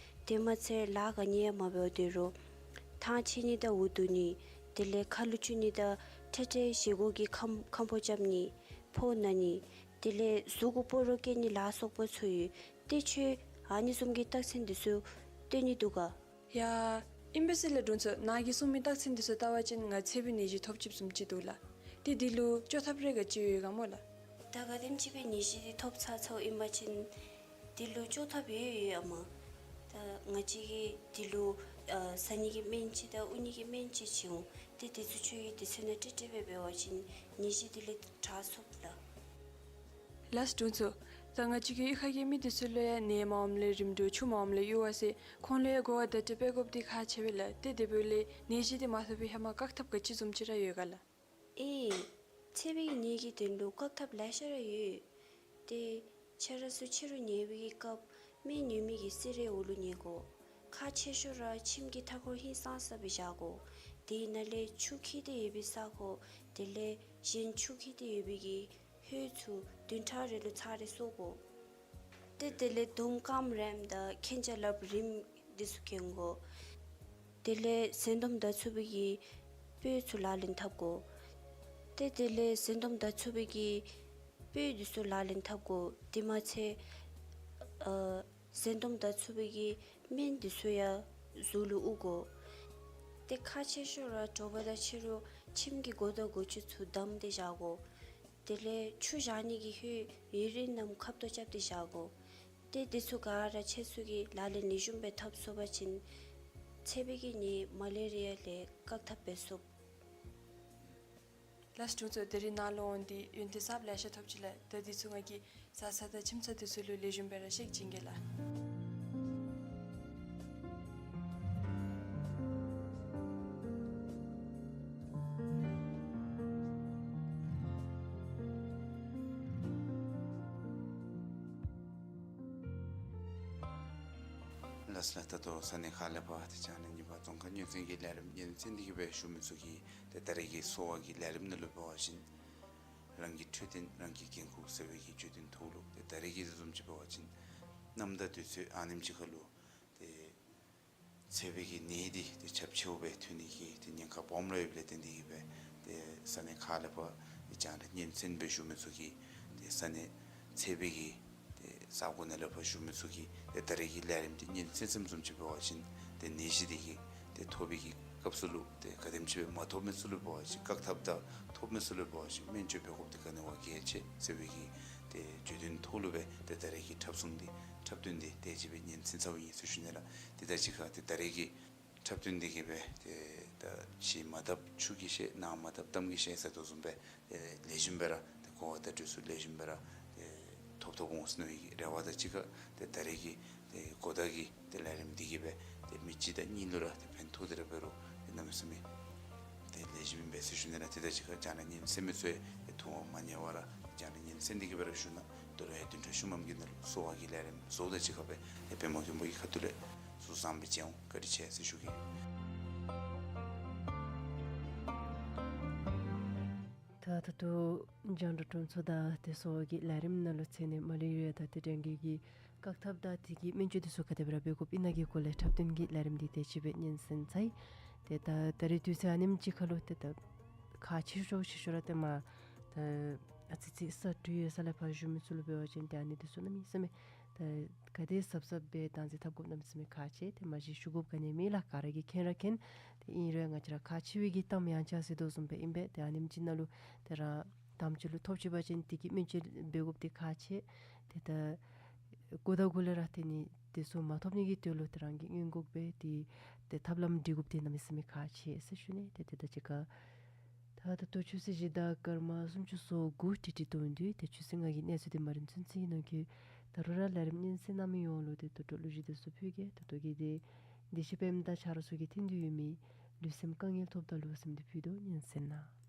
དེ་མ་ཚད་ལཱ་ག་ནི་ཡང་མ་འབད་དེ་རུང་ཐང་ཆད་ནི་དང་འུ་སྡུག་ནི་དེ་ལས་ཁ་ལུ་བཅུག་ནི་དང་ཁྲེ་ཁྲེ་བཞེས་སྒོ་གི་ཁམ་ཁམ་ཕོ་རྐྱབ་ནི་ཕོཝ་ན་ནི་དེ་ལས་གཟུགས་གུ་སྤོ་རོ་བཀལ་ནི་ལ་སོགས་པ་ཚུ་ཡོད། ཏེ་ཁྱོད་ཨ་ནི་བཟུམ་གྱི་རྟགས་མཚན་འདི་ཚུ་སྟོན་ནི་འདུག་ག། ཡ། ཨིན་པས་ཟེར་ལགས་དྲུང་འཚོ། ནཱ་གིས་གསུངས་མི་རྟགས་མཚན་འདི་ཚུ་བལྟ་བ་ཅིན་ང་ཚད་པའི་ནད་གཞི་ཐོབ་ཅིག་བཟུམ་ཅིག་འདུག་ལགས། ཏེ་འདི་ལུ་བཅོས་ཐབས་རེ་ག་ཅི་ཡོད་ག་སྨོ་ལགས། ད་ག་དེམ་ཅིག་སྦེ་ནད་གཞི་འདི་ཐོབ་ཚར་ཚརཝ་ཨིན་པ་ཅིན་འདི་ལུ་བཅོས་ཐབས་ཡོད་ཡོད་ཨ་མ། ད་ང་བཅས་ཀྱིས་འདི་ལུ་ཨ་ཟ་ནི་གི་སྨན་ཅིག་དང་ཨུ་ནི་གི་སྨན་ཅིག་བྱིན་འོང་། ཏེ་དེ་ཚུ་ཁྱོད་ཀྱིས་དུས་ཚོད་ནང་ཏེ་ཏེ་སྦེ་འབད་བ་ཅིན་ནད་གཞི་འདི་ལས་དྲག་ཚུགས་ལགས། ལགས་དྲུང་འཚོ། ད་ང་བཅས་ཀྱི་གཡུས་ཁ་གི་མི་འདི་ཚུ་ལུ་ཡང་ནད་མ་འོངམ་ལས་རིམ་གྲོ་ཆུ་མ་འོངམ་ལས་གཡུར་བ་ཟེར་ཁོང་ལུ་ཡང་གོ་བ་བརྡ་སྤྲོད་འབད་དགོཔ་འདི་ཁག་ཆེ་བས་ལགས། ཏེ་དེ་འབདཝ་ལས་ནད་གཞི་འདི་མ་ཐོབ་པའི་ཧེ་མ་བཀག་ཐབས་ག་ཅི་བཟུམ་ཅིག་ར་ཡོད་ག་ལགས། ཨེ། ཚད་པའི་ནད་ཀྱི་དོན་ལུ་བཀག་ཐབས་ལེ་ཤ་ར་ཡོད། ཏེ་ཁྱེད་ར་ཚུ་ཕྱི་རུ་ཉལ་བའི་གི་སྐབས་སྨན་ཉོ་མི་གི་སི་རེ་འོག་ལུ་ཉལ་དགོ། ཁག་ཆེ་ཤོས་ར་ཁྱིམ་གྱི་མཐའ་འཁོར་ཧིང་སངས་ས་སྦེ་བཞག་དགོ། དེ་ནང་ལས་ཆུ་འཁྱིལ་ཏེ་ཡོད་པའི་ས་གོ་དེ་ལས་གཞན་ཆུ་འཁྱིལ་ཏེ་ཡོད་པའི་གི་ཧོད་ཚུ་བདུན་ཕྲག་རེ་ལུ་ཚར་རེ་གསོ་དགོ། ཏེ་དེ་ལས་དུང་སྐམ་རནམ་དང་མཁན་ཆ་ལགཔ་རིངམ་འདི་ཚུ་གྱོན་དགོ། དེ་ལས་ཟན་དུམ་བརྡར་ཚུགས་པའི་གི་སྤོས་ཚུ་ལག་ལེན་འཐབ་དགོ། ཏེ་དེ་ལས་ཟན་དུམ་བརྡར་ཚུགས་པའི་གི་སྤོས་འདི་ཚུ་ལག་ལེན་འཐབ་དགོ། དེ་མ་ཚད་ཨ་ཟན་དུམ་བརྡར་ཚུགས་པའི་གི་སྨན་འདི་ཚུ་ཡང་གཟུགས་ལུ་དབུར་དགོ། ཏེ་ཁག་ཆེ་ཤོས་ར་དྲོ་པ་དང་ཕྱི་རུ་ཁྱིམ་གྱི་སྒོ་དང་སྒོ་ཅུང་ཚུ་བསྡམས་ཏེ་བཞག་དགོ། དེ་ལས་ཆུ་བཞག་ནི་གི་ཧོད་ཡུ་རིན་ནམ་ཁབ་ཏོ་རྐྱབ་སྟེ་བཞག་དགོ། ཏེ་འདི་ཚུ་ག་ར་ཁྱེད་ཚུ་གིས་ལག་ལེན་ལེགས་ཤོམ་སྦེ་འཐབ་ཚུགས་པ་ཅིན་ཚད་པའི་གི་ནད་མ་ལེ་རི་ཡ་ལས་བཀག་ཐབས་འབད་ཚུགས། ལགས་དྲུང་འཚོ། དེ་རིང་ནཱ་ལུ་འོང་སྟེ་ཡོན་ཏན་གསརཔ་ལེ་ཤ་ཐོབ་ཅི་ལགས། ད་འདི་ཚུ་ང་གིས་བཟའ་ཚང་དང་ཁྱིམ་ཚང་འདི་ཚུ་ལུ་ལེགས་ཤོམ་སྦེ་ར་བཤད་བྱིན་གེ་ལགས། ལགས་ལགས། ད་ལྟོ་ས་གནས་ཁག་ལས་ཕར་ཏེ་ལྕང་གླིང་གཉིས་པ་རྫོང་ཁག་སྨྱོ་རྫས་ཀྱི་ལས་རིམ་སྙན་གསན་འདི་གིས་སྦེ་ཞུ་མི་ཚུ་གིས་ཏེ་ད་རེས་ཀྱི་གསོ་བ་གི་ལས་རིམ་ནང་ལུ་འབད་བ་ཅིན་རང་གི་འཕྲོད་བསྟེན་རང་གིས་འགན་ཁུར་ཟེར་བའི་གི་བརྗོད་དོན་ཐོག་ལུ་ཏེ་ད་རེས་ཀྱི་དེ་བཟུམ་ཅིག་འབད་བ་ཅིན་གནམ་དང་དུས་ཚོད་ཨ་ནེམ་ཅིག་ཁར་ལུ་ཏེ་ཚད་པའི་གི་ནད་འདི་ཏེ་ཁྱབ་ཆེཝ་སྦེ་ཐོན་ནི་གི་ཏེ་ཉེན་ཁ་སྦོམ་ར་ཡོདཔ་ལས་བརྟེན་འདི་གིས་སྦེ་ཏེ་ས་གནས་ཁག་ལས་ཕར་ཏེ་ལྕང་གླིང་སྨྱོ་རྫས་སྦེ་ཞུ་མི་ཚུ་གིས་ཏེ་ས་གནས་ཚད་པའི་གི་ཏེ་ས་གོ་ནང་ལས་ཕར་ཞུ་མི་ཚུ་གིས་ཏེ་ད་རེས་ཀྱི་ལས་རིམ་འདི་སྙན་གསན་ཙམ་བཟུམ་ཅིག་འབད་བ་ཅིན་ཏེ་ནད་གཞི་འདི་གིས་ཏེ་ཐོབ་པའི་གི་སྐབས་སུ་ལུ་ཏེ་ག་དེམ་ཅིག་སྦེ་མ་ཐོབ་མི་ཚུ་ལུ་འབད་བ་ཅིན་བཀག་ཐབས་དང་ཐོབ་མི་ཚུ་ལུ་འབད་བ་ཅིན་སྨན་བཅོས་འབད་དགོཔ་འདི་ག་ནི་བ་གལ་ཆེ་ཟེར་བའི་གི་ཏེ་བརྗོད་དོན་ཐོག་ལུ་སྦེ་ཏེ་ད་རེས་ཀྱི་འཁྲབ་གསུང་འདི་འཁྲབ་སྟོན་འདི་དེ་ཅིག་སྦེ་སྙན་གསན་ཚརཝ་ཨིན་ཟེར་ཞུ་ནི་ལགས། ཏེ་ད་ཅི་ཁར་ཏེ་ད་རེས་ཀྱི་འཁྲབ་སྟོན་འདི་གིས་སྦེ་ཏེ་ད་ཕྱི་མ་དག་ཆུ་གིས་བཤལ་ནང་མ་དག་གཏམ་གྱིས་བཤལ་ཟེར་དོ་བཟུམ་སྦེ་ཏེ་ལེགས་ཤོམ་སྦེ་ར་ཏེ་གོ་བ་བརྡ་སྤྲོད་ཚུ་ལེགས་ཤོམ་སྦེ་ར་ཏེ་ཐོབ་ཐོབ་འོང་ཟེར་མནོ་བའི་རེ་བ་དང་གཅིག་ཁར་ཏེ་ད་རེས་ཀྱི་ཏེ་གོ་བརྡ་གི་ཏེ་ལས་རིམ་འདི་གིས་སྦེ་ཏེ་མི་གཅིག་དང་གཉིས་ལུ་ར་ཏེ་ཕན་ཐོགས་ཏེ་ར་འབད་རུང་ཏེ་གནམ་མེད་ས་མེད་ཏེ་ལེགས་ཤོམ་ཨིན་པས་ཟེར་ཞུ་ནི་ལགས། ཏེ་ད་ཅི་ཁར་ལྕང་གླིང་སྨྱོ་རྫས་མི་ཚུ་ཡང་ཏེ་ཐུགས་མ་མཉེས་པར་ར་ལྕང་གླིང་སྨྱོ་རྫས་འདི་གིས་སྦེ་ར་ཞུ་ནི། ད་རུང་ཡང་བདུན་ཕྲག་ཤུལ་མམ་གི་ནང་ལུ་གསོ་བ་གི་ལས་རིམ་བཟོཝ་དང་གཅིག་ཁར་སྦེ་ཏེ་པདྨ་མགོན་པོ་གི་ཁ་ཐུག་ལས་གཟུགས་བཟང་སྦེ་མཇལ་འོང་། བཀའ་དྲིན་ཆེ་ཟེར་ཞུ་གེ། ད་ད་ལྟོ་རྒྱང་བསྒྲགས་དྲུང་འཚོ་དང་ཏེ་གསོ་བ་གི་ལས་རིམ་ནང་ལུ་ཚེ་ནད་མ་ལེ་རི་ཡ་དང་ཏེ་འབྲང་རྒྱས་ཀྱི་བཀག་ཐབས་དང་དེ་གི་སྨན་བཅོས་འདི་ཚུ་ག་དེ་སྦེ་ར་འབད་དགོཔ་ཨིན་ན་གི་སྐོར་ལས་འཁྲབ་སྟོན་གྱི་ལས་རིམ་འདི་དེ་ཅིག་སྦེ་སྙན་གསན་ཚར་ཡི། ཏེ་ད་ད་རེས་དུས་ཚོད་ཨ་ནེམ་ཅིག་ཁར་ལུ་ཏེ་ད་ཁག་ཆེ་ཤོས་ཆེ་ཤོས་ར་ཏེ་མ་ད་ཨ་ཙི་ཙི་ས་འདྲུད་ཡོད་ས་ལས་ཕར་བཞུགས་མི་ཚུ་ལུ་འབད་བ་ཅིན་ཏེ་ཨ་ནི་འདི་ཚུ་གནམ་མེད་ས་མེད་ད་ག་དེ་གཟབ་གཟབ་སྦེ་བདག་འཛིན་འཐབ་དགོཔ་གནམ་མེད་ས་མེད་ཁག་ཆེ། ཏེ་མ་གཞི་ཞུ་དགོཔ་ག་ནི་མེད་ལགས། ག་ར་གིས་མཁྱེན་ར་མཁྱེན། ཏེ་ཨིན་རུང་ང་བཅས་ར་ཁག་ཆེ་བའི་གི་གཏམ་ཡང་ཆ་ཟེར་དོ་བཟུམ་སྦེ་ཨིན་པས། ཏེ་ཨ་ནེམ་ཅིག་ནང་ལུ་ཏེ་རང་དམ་ཅིག་ལུ་ཐོབ་ཅི་པ་ཅིན་དེ་གི་སྨན་བཅོས་འབད་དགོཔ་འདི་ཁག་ཆེ། ཏེ་ད་འགོ་དང་འགོ་ལས་ར་ཏེ་ནི་དེ་ཚུ་མ་ཐོབ་ནི་གི་དོན་ལུ་ཏེ་རང་གིས་སྔོན་འགོག་འབད་དེ་ཏེ་ཐབས་ལམ་སྒྲིག་དགོཔ་འདི་གནམ་མེད་ས་མེད་ཁག་ཆེ་ཟེར་ཞུ་ནི། ཏེ་ཏེ་ད་ཅི་ཁར་ད་ད་ལྟོ་ཆུ་ཚོད་བཞི་དང་སྐར་མ་སུམ་ཅུ་སོ་དགུ་ཀྲིག་ཀྲི་གཏོང་དོ། ཏེ་ཆུ་ཚོད་ལྔ་གི་གནས་ཚུལ་འདི་མ་རིམ་ཚུན་ཚོད་ཨིན་ནོ་གི། ད་རུང་ར་ལས་རིམ་སྙན་གསན་གནང་མི་ཡོངས་ལུ་ཏེ་དོ་འགྲོ་བློ་གཟི་དང་གསོལ་ཕུལ་གེ། ད་ལྟོ་གི་འདི་བདེ་གཤེགས་པདྨ་དང་ཆ་རོགས་ཚུ་གི་མཐུན་འབྲེལ་ཡོད་མི་ལུས་སེམས་དཀའ་ངལ་ཐོབ་དག་ལུ་སེམས་འདུན་ཕུལ་དོ། སྙན་གསན་གནང་།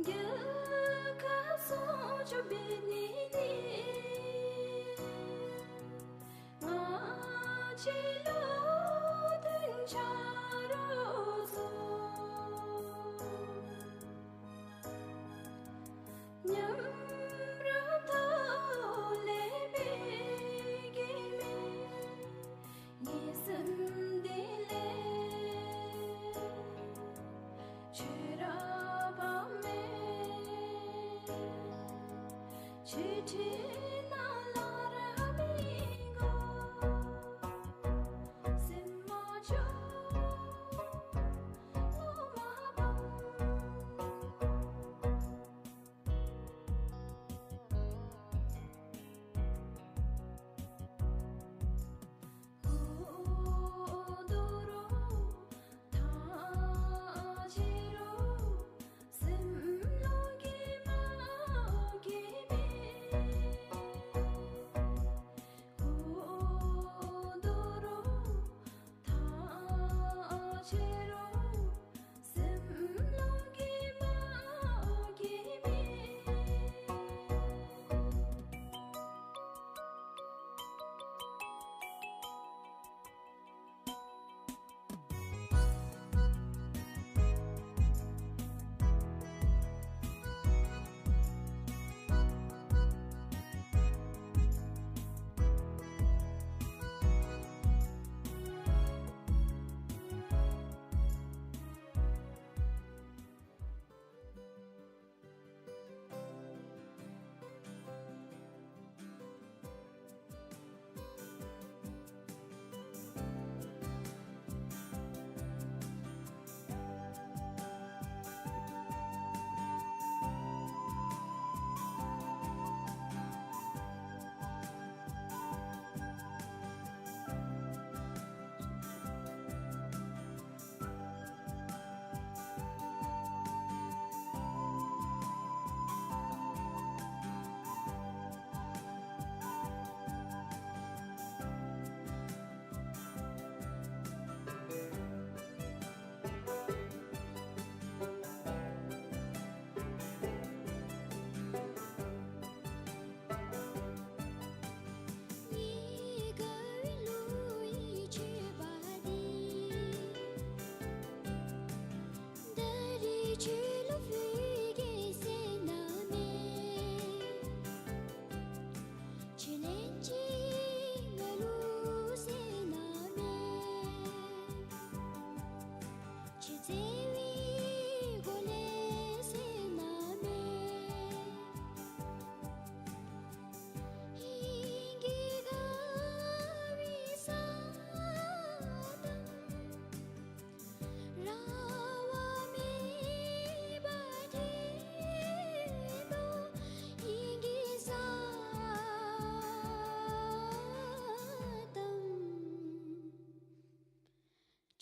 རྒྱལ་ཁབ་སྲུང་སྐྱོབ་འབད་ནི་ནི། ང་བཅས་བློ་མཐུན་ཆ་རོགས་ཚུ་མཉམ་རུབ་ཐོག་ལས་འབད་གེ་མེན། ངེའི་སེམས་གཏིང་ལས་ཁྱོད་ར་དཔག་མེད། ཁྱོད་ཁྲིད་ན་ལཱ་ར་མི་དགོ། སེམས་མ་སྐྱོ་བློ་མ་ཕམ།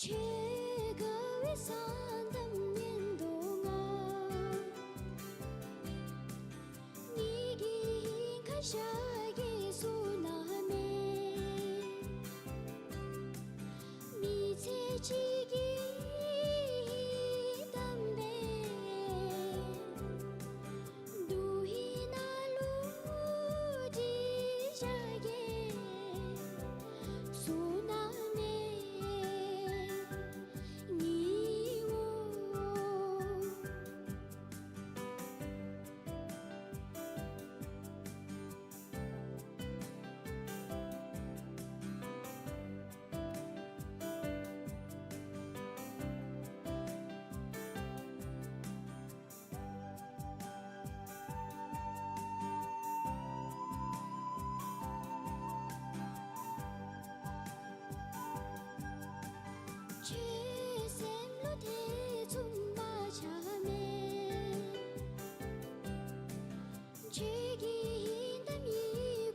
ཁྱོད་དགའ་བའི་ས་གདམ་ཉན་དོ་ང་། ངེ་གི་ཁ་ཤ་ ཁྱོད་སེམས་ལུ་ཐེ་ཚོམ་མ་ཆགས་མས། ཁྱོད་ཀྱི་ཧིང་གཏམ་ཡི་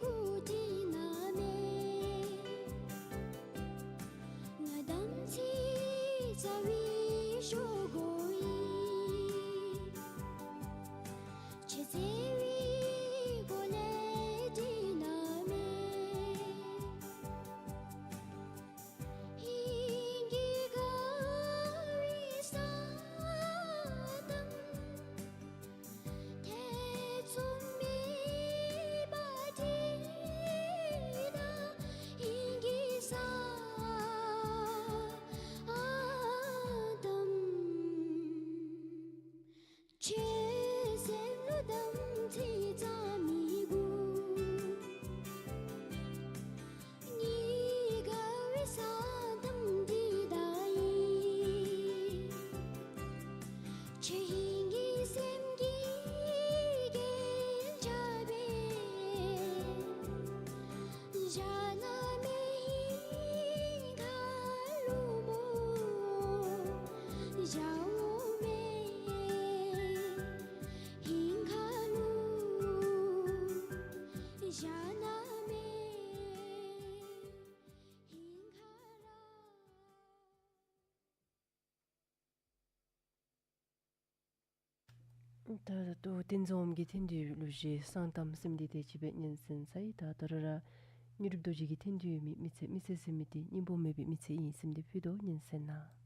གུ་བྲིས་གནང་མས། ང་དམ་ཚིག་རྩ་བའི་ཤོག་གུ་ཨིན། ཁྱོད་བརྩེ་བའི་སྒོ་ལས་བྲིས་གནང་མས། ཧིང་གི་དགའ་བའི་ས་གཏམ་ཐེ་ཚོམ་མེད་པར་བྲིས་གནང་། ཧིང་གི་ས་གཏམ། ཁྱོད་སེམས་ལུ་དམ་ཚིག་རྩ་མི་དགོ། ངེའི་དགའ་བའི་ས་གཏམ་འདི་དག་ཨིན། ཁྱོད་ཧིང་གི་སེམས་ཀྱི་རྒྱན་ཆ་སྦེ་བཞག་གནང་མས། ཧིང་ཁ་ལུ་མོ་བཞག་འོང་མས། ཧིང་ཁ་ལུ་བཞག་གནང་མས། ཧིང་ཁ་ར། ད་ལྟོ་བསྟན་འཛིན་འོགམ་གིས་འཐེན་ཏེ་ཡོད་ལུགས་ཅིག་གསང་གཏམ་ཟེར་མི་འདི་དེ་ཅིག་སྦེ་སྙན་གསན་ཚར་ཡི། ད་ད་རུང་ར་དངོས་གྲུབ་རྡོ་རྗེ་གིས་འཐེན་ཏེ་ཡོད་མི་མི་ཚེ་མི་ཚེ་ཟེར་མི་འདི་སྙིང་པོ་མེད་པའི་མི་ཚེ་ཨིན་ཟེར་མི་འདི་ཕུལ་དོ། སྙན་གསན་གནང་།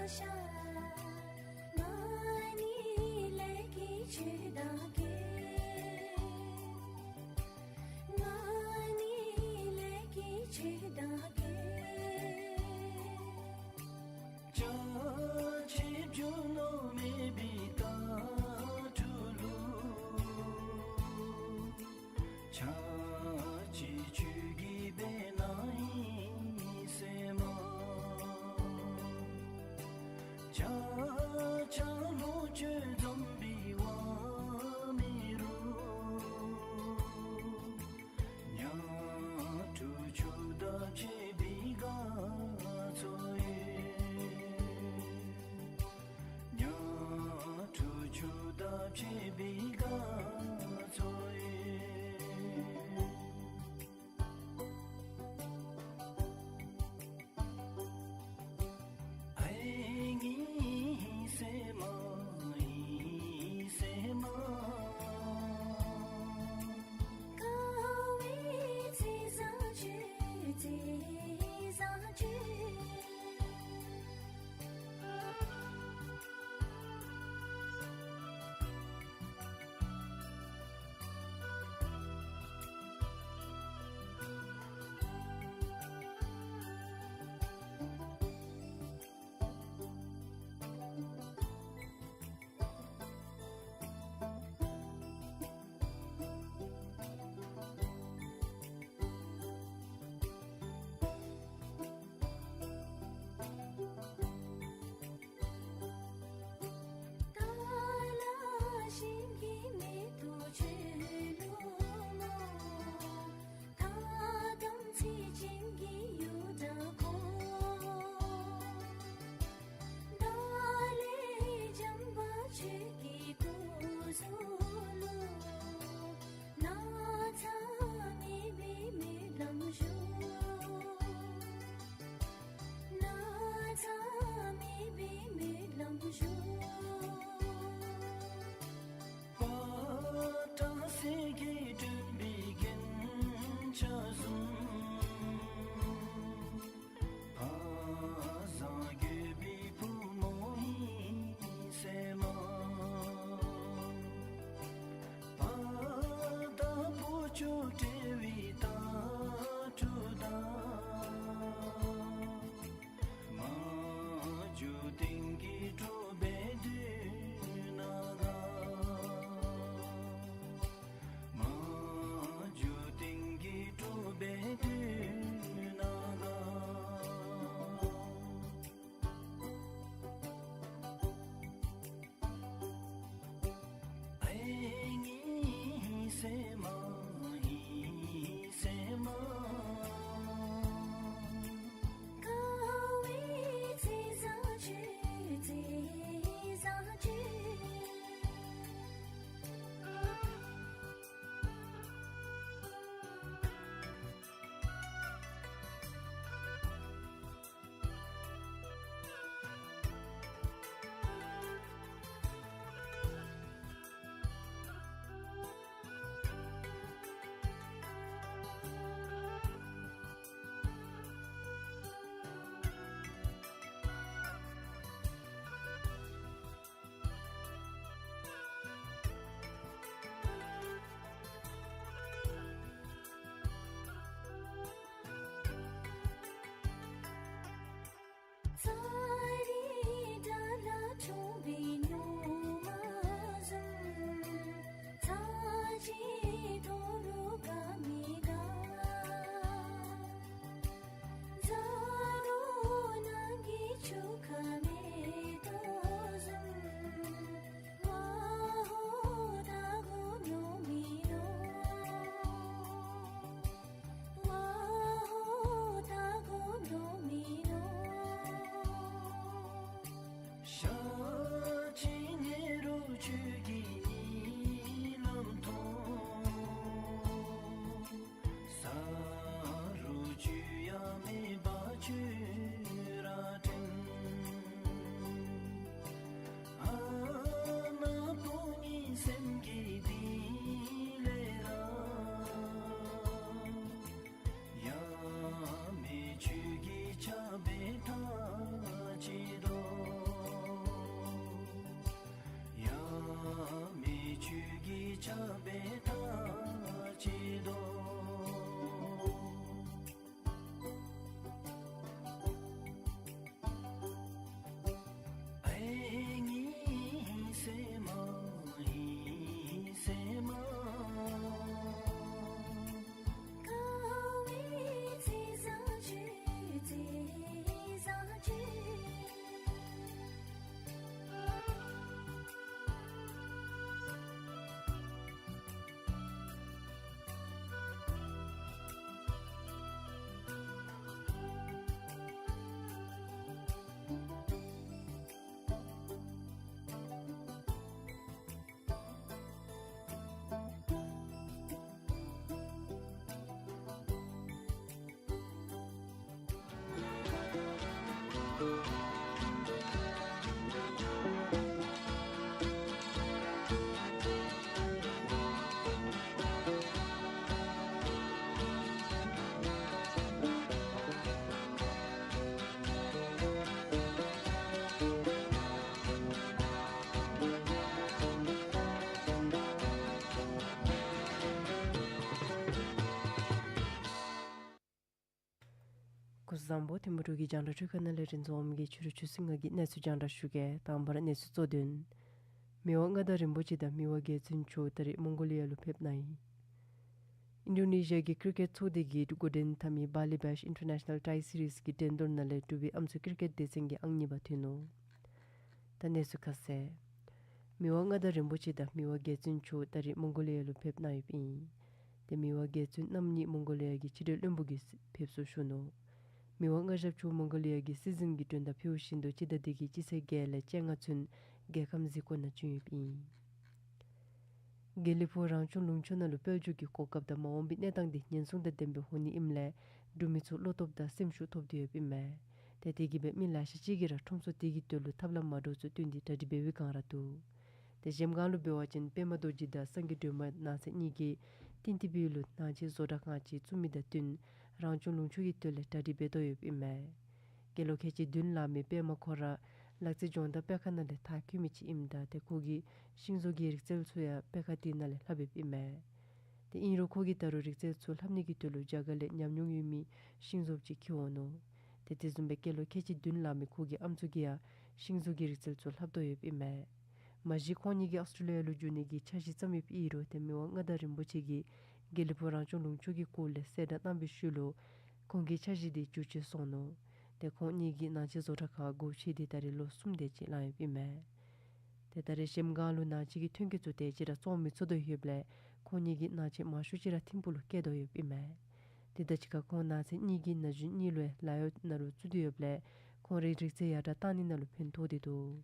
ཤ། ང་ནི་ལས་ཀྱི་ཆོས་བདག་གེ། ང་ནི་ལས་ཀྱི་ཆོས་བདག་གེ། ཅ་ཆས་རྒྱུ་ནོར་མེད་པའི་དྭ་ཕྲུག་ལུ། ཆ་ཅི་ཆོས་ཀྱི་དཔལ་ནང་ཡི་སེམས་མ། བཟང་པོ་ཐིམ་ཕུ་གི་རྒྱང་བསྒྲགས་འཕྲུལ་ཁང་ནང་ལས་རིན་འཛོམས་ཀྱིས་ཕྱི་རུ་ཆུ་ཚོད་ལྔ་གི་གནས་ཚུལ་རྒྱང་བསྒྲགས་ཞུ་གེ། དང་པ་ར་གནས་ཚུལ་གཙོ་དོན། མི་དབང་མངའ་བདག་རིན་པོ་ཆེ་དང་མི་དབང་རྒྱལ་བཙུན་མཆོག་ད་རེས་མོང་གོ་ལི་ཡ་ལུ་ཕེབས་གནང་ཡི། ཨིན་ཌོ་ནེ་ཤི་ཡ་གི་ཀིར་ཀེཊ་ཚོགས་སྡེ་གིས་འགོ་འདྲེན་འཐབ་མི་བཱ་ལི་བཱཤ་ཨིན་ཊར་ནེ་ཤ་ནཱལ་ཊའི་སི་རིསི་གི་འགྲན་བསྡུར་ནང་ལས་འབྲུག་པའི་ཨམ་སྲུ་ཀིར་ཀེཊ་སྡེ་ཚན་གྱིས་ཨང་གཉིས་པ་ཐོན་ནུག། ད་གནས་ཚུལ་ཁ་གསལ། མི་དབང་མངའ་བདག་རིན་པོ་ཆེ་དང་མི་དབང་རྒྱལ་བཙུན་མཆོག་ད་རེས་མོང་གོ་ལི་ཡ་ལུ་ཕེབས་གནང་ཡོདཔ་ཨིན། ཏེ་མི་དབང་རྒྱལ་བཙུན་རྣམ་གཉིས་མོང་གོ་ལི་ཡ་གི་ཕྱི་འབྲེལ་བློན་པོ་གིས་ཕེབས་བསུ་ཞུ་ནུག། མི་དབང་མངའ་ཞབས་མཆོག་མོང་གོ་ལི་ཡ་གི་སྲིད་འཛིན་གྱི་མགྲོན་བརྡ་ཕུལཝ་བཞིན་དུ་སྤྱི་ཟླ་འདི་གི་སྤྱི་ཚེས་བརྒྱད་ལས་བཅོ་ལྔ་ཚུན་རྒྱལ་ཁམས་གཟིགས་སྐོར་ནང་བྱོན་ཡོདཔ་ཨིན། དགེ་ལེགས་ཕུག་རང་སྐྱོང་ལུང་ཕྱོགས་ནང་ལུ་དཔལ་འབྱོར་གྱི་གོ་སྐབས་དང་མ་འོངས་པའི་གནས་སྟངས་འདི་ཉེན་སྲུང་དང་ལྡན་པའི་ཧོ་ནི་ཨིནམ་ལས་འབྲུག་མི་ཚུ་བློ་སྟོབས་དང་སེམས་ཤུགས་ཐོབ་སྟེ་ཡོདཔ་ཨིན་མས། ཏེ་དེ་གིས་སྦེ་མི་ལེ་ཤ་ཅིག་གིས་ར་ཁྲོམ་ཚོགས་དེ་གི་དོན་ལུ་ཐབས་ལམ་མ་འདྲཝ་ཚུ་བཏོན་ཏེ་གྲ་སྒྲིག་འབད་བའི་བསྒང་ར་འདུག། ཏེ་གཞལམ་སྒང་ལུ་འབད་བ་ཅིན་པདྨ་རྡོ་རྗེ་དང་སངས་རྒྱས་སྒྲོལ་མ་ནགས་ཚལ་གཉིས་ཀྱིས་ཏིང་ཏི་པི་ལུ་ནང་ཆེན་བཟོ་གྲྭ་ཁང་ཅིག་བཙུགས་མི་དང་བསྟུན་རང་སྐྱོང་ལུང་ཕྱོགས་ཀྱི་དོན་ལས་གྲ་སྒྲིག་འབད་དོ་ཡོདཔ་ཨིན་མས། སྐྱེས་ལོ་ཁལ་གཅིག་བདུན་ལང་མི་པདྨ་ཁོ་ར་ལག་རྩེ་ལྗོངས་མཐའ་པད་ཁ་ནང་ལས་མཐར་འཁྱོལ་མི་ཅིག་ཨིནམ་ད་ཏེ་ཁོ་གི་ཤིང་བཟོ་གི་རིག་རྩལ་ཚུ་ཡང་པད་ཁ་དེ་ནང་ལས་ལྷབ་ཡོདཔ་ཨིན་མས། ཏེ་ཨིན་རུང་ཁོ་གིས་ད་རུང་རིག་རྩལ་ཚུ་ལྷབ་ནི་གི་དོན་ལུ་རྒྱ་གར་ལས་ཉམས་མྱོང་ཡོད་མི་ཤིང་བཟོཔ་ཅིག་འཁྱིད་འོང་ནུག། ཏེ་དེ་བཟུམ་སྦེ་སྐྱེས་ལོ་ཁལ་གཅིག་བདུན་ལང་མི་ཁོ་གི་ཨམ་སྲུ་གིས་ཡང་ཤིང་བཟོ་གི་རིག་རྩལ་ཚུ་ལྷབ་དོ་ཡོདཔ་ཨིན་མས། མ་གཞི་ཁོང་གཉིས་ཀྱིས་ཨོསི་ཊྲེ་ལི་ཡ་ལུ་འགྱོ་ནི་གི་འཆར་གཞི་བརྩམས་ཡོདཔ་ཨིན་རུང་ཏེ་མི་དབང་མངའ་བདག་རིན་པོ་ཆེ་གིས་དགེ་ལེགས་ཕུག་རང་སྐྱོང་ལུང་ཕྱོགས་ཀྱི་སྐོར་ལས་གསལ་བསྒྲགས་གནང་བའི་ཤུལ་ལུ་ཁོང་གི་འཆར་གཞི་དེ་འགྱུར་བཅོས་སོང་ནུག། ཏེ་ཁོང་གཉིས་ཀྱིས་ནང་ཆེན་བཟོ་གྲྭ་ཁང་སྒོ་ཕྱེ་སྟེ་ད་རེས་ལོ་གསུམ་དེ་ཅིག་ལང་ཡོདཔ་ཨིན་མས། ཏེ་ད་རེས་གཞལམ་སྒང་ལུ་ནང་ཆེན་གྱི་ཐོན་སྐྱེད་ཚུ་དེ་ཅིག་ར་བཙོང་མི་ཚུགས་དོ་ཡོདཔ་ལས་ཁོང་གཉིས་ཀྱིས་ནང་ཆེན་མང་ཤོས་ཅིག་ར་ཐིམ་ཕུག་ལུ་བསྐྱལ་དོ་ཡོདཔ་ཨིན་མས། དེ་དང་གཅིག་ཁར་ཁོང་ནང་ཆེན་གཉིས་ཀྱི་ན་གཞོན་གཉིས་ལུ་ཡང་ལཱ་གཡོག་ནང་ལུ་བཙུགས་ཏེ་ཡོདཔ་ལས་ཁོང་རའི་རིག་རྩལ་ཡར་དྲག་བཏང་ནི་ནང་ལུ་ཕན་ཐོགས་ཏེ་འདུག།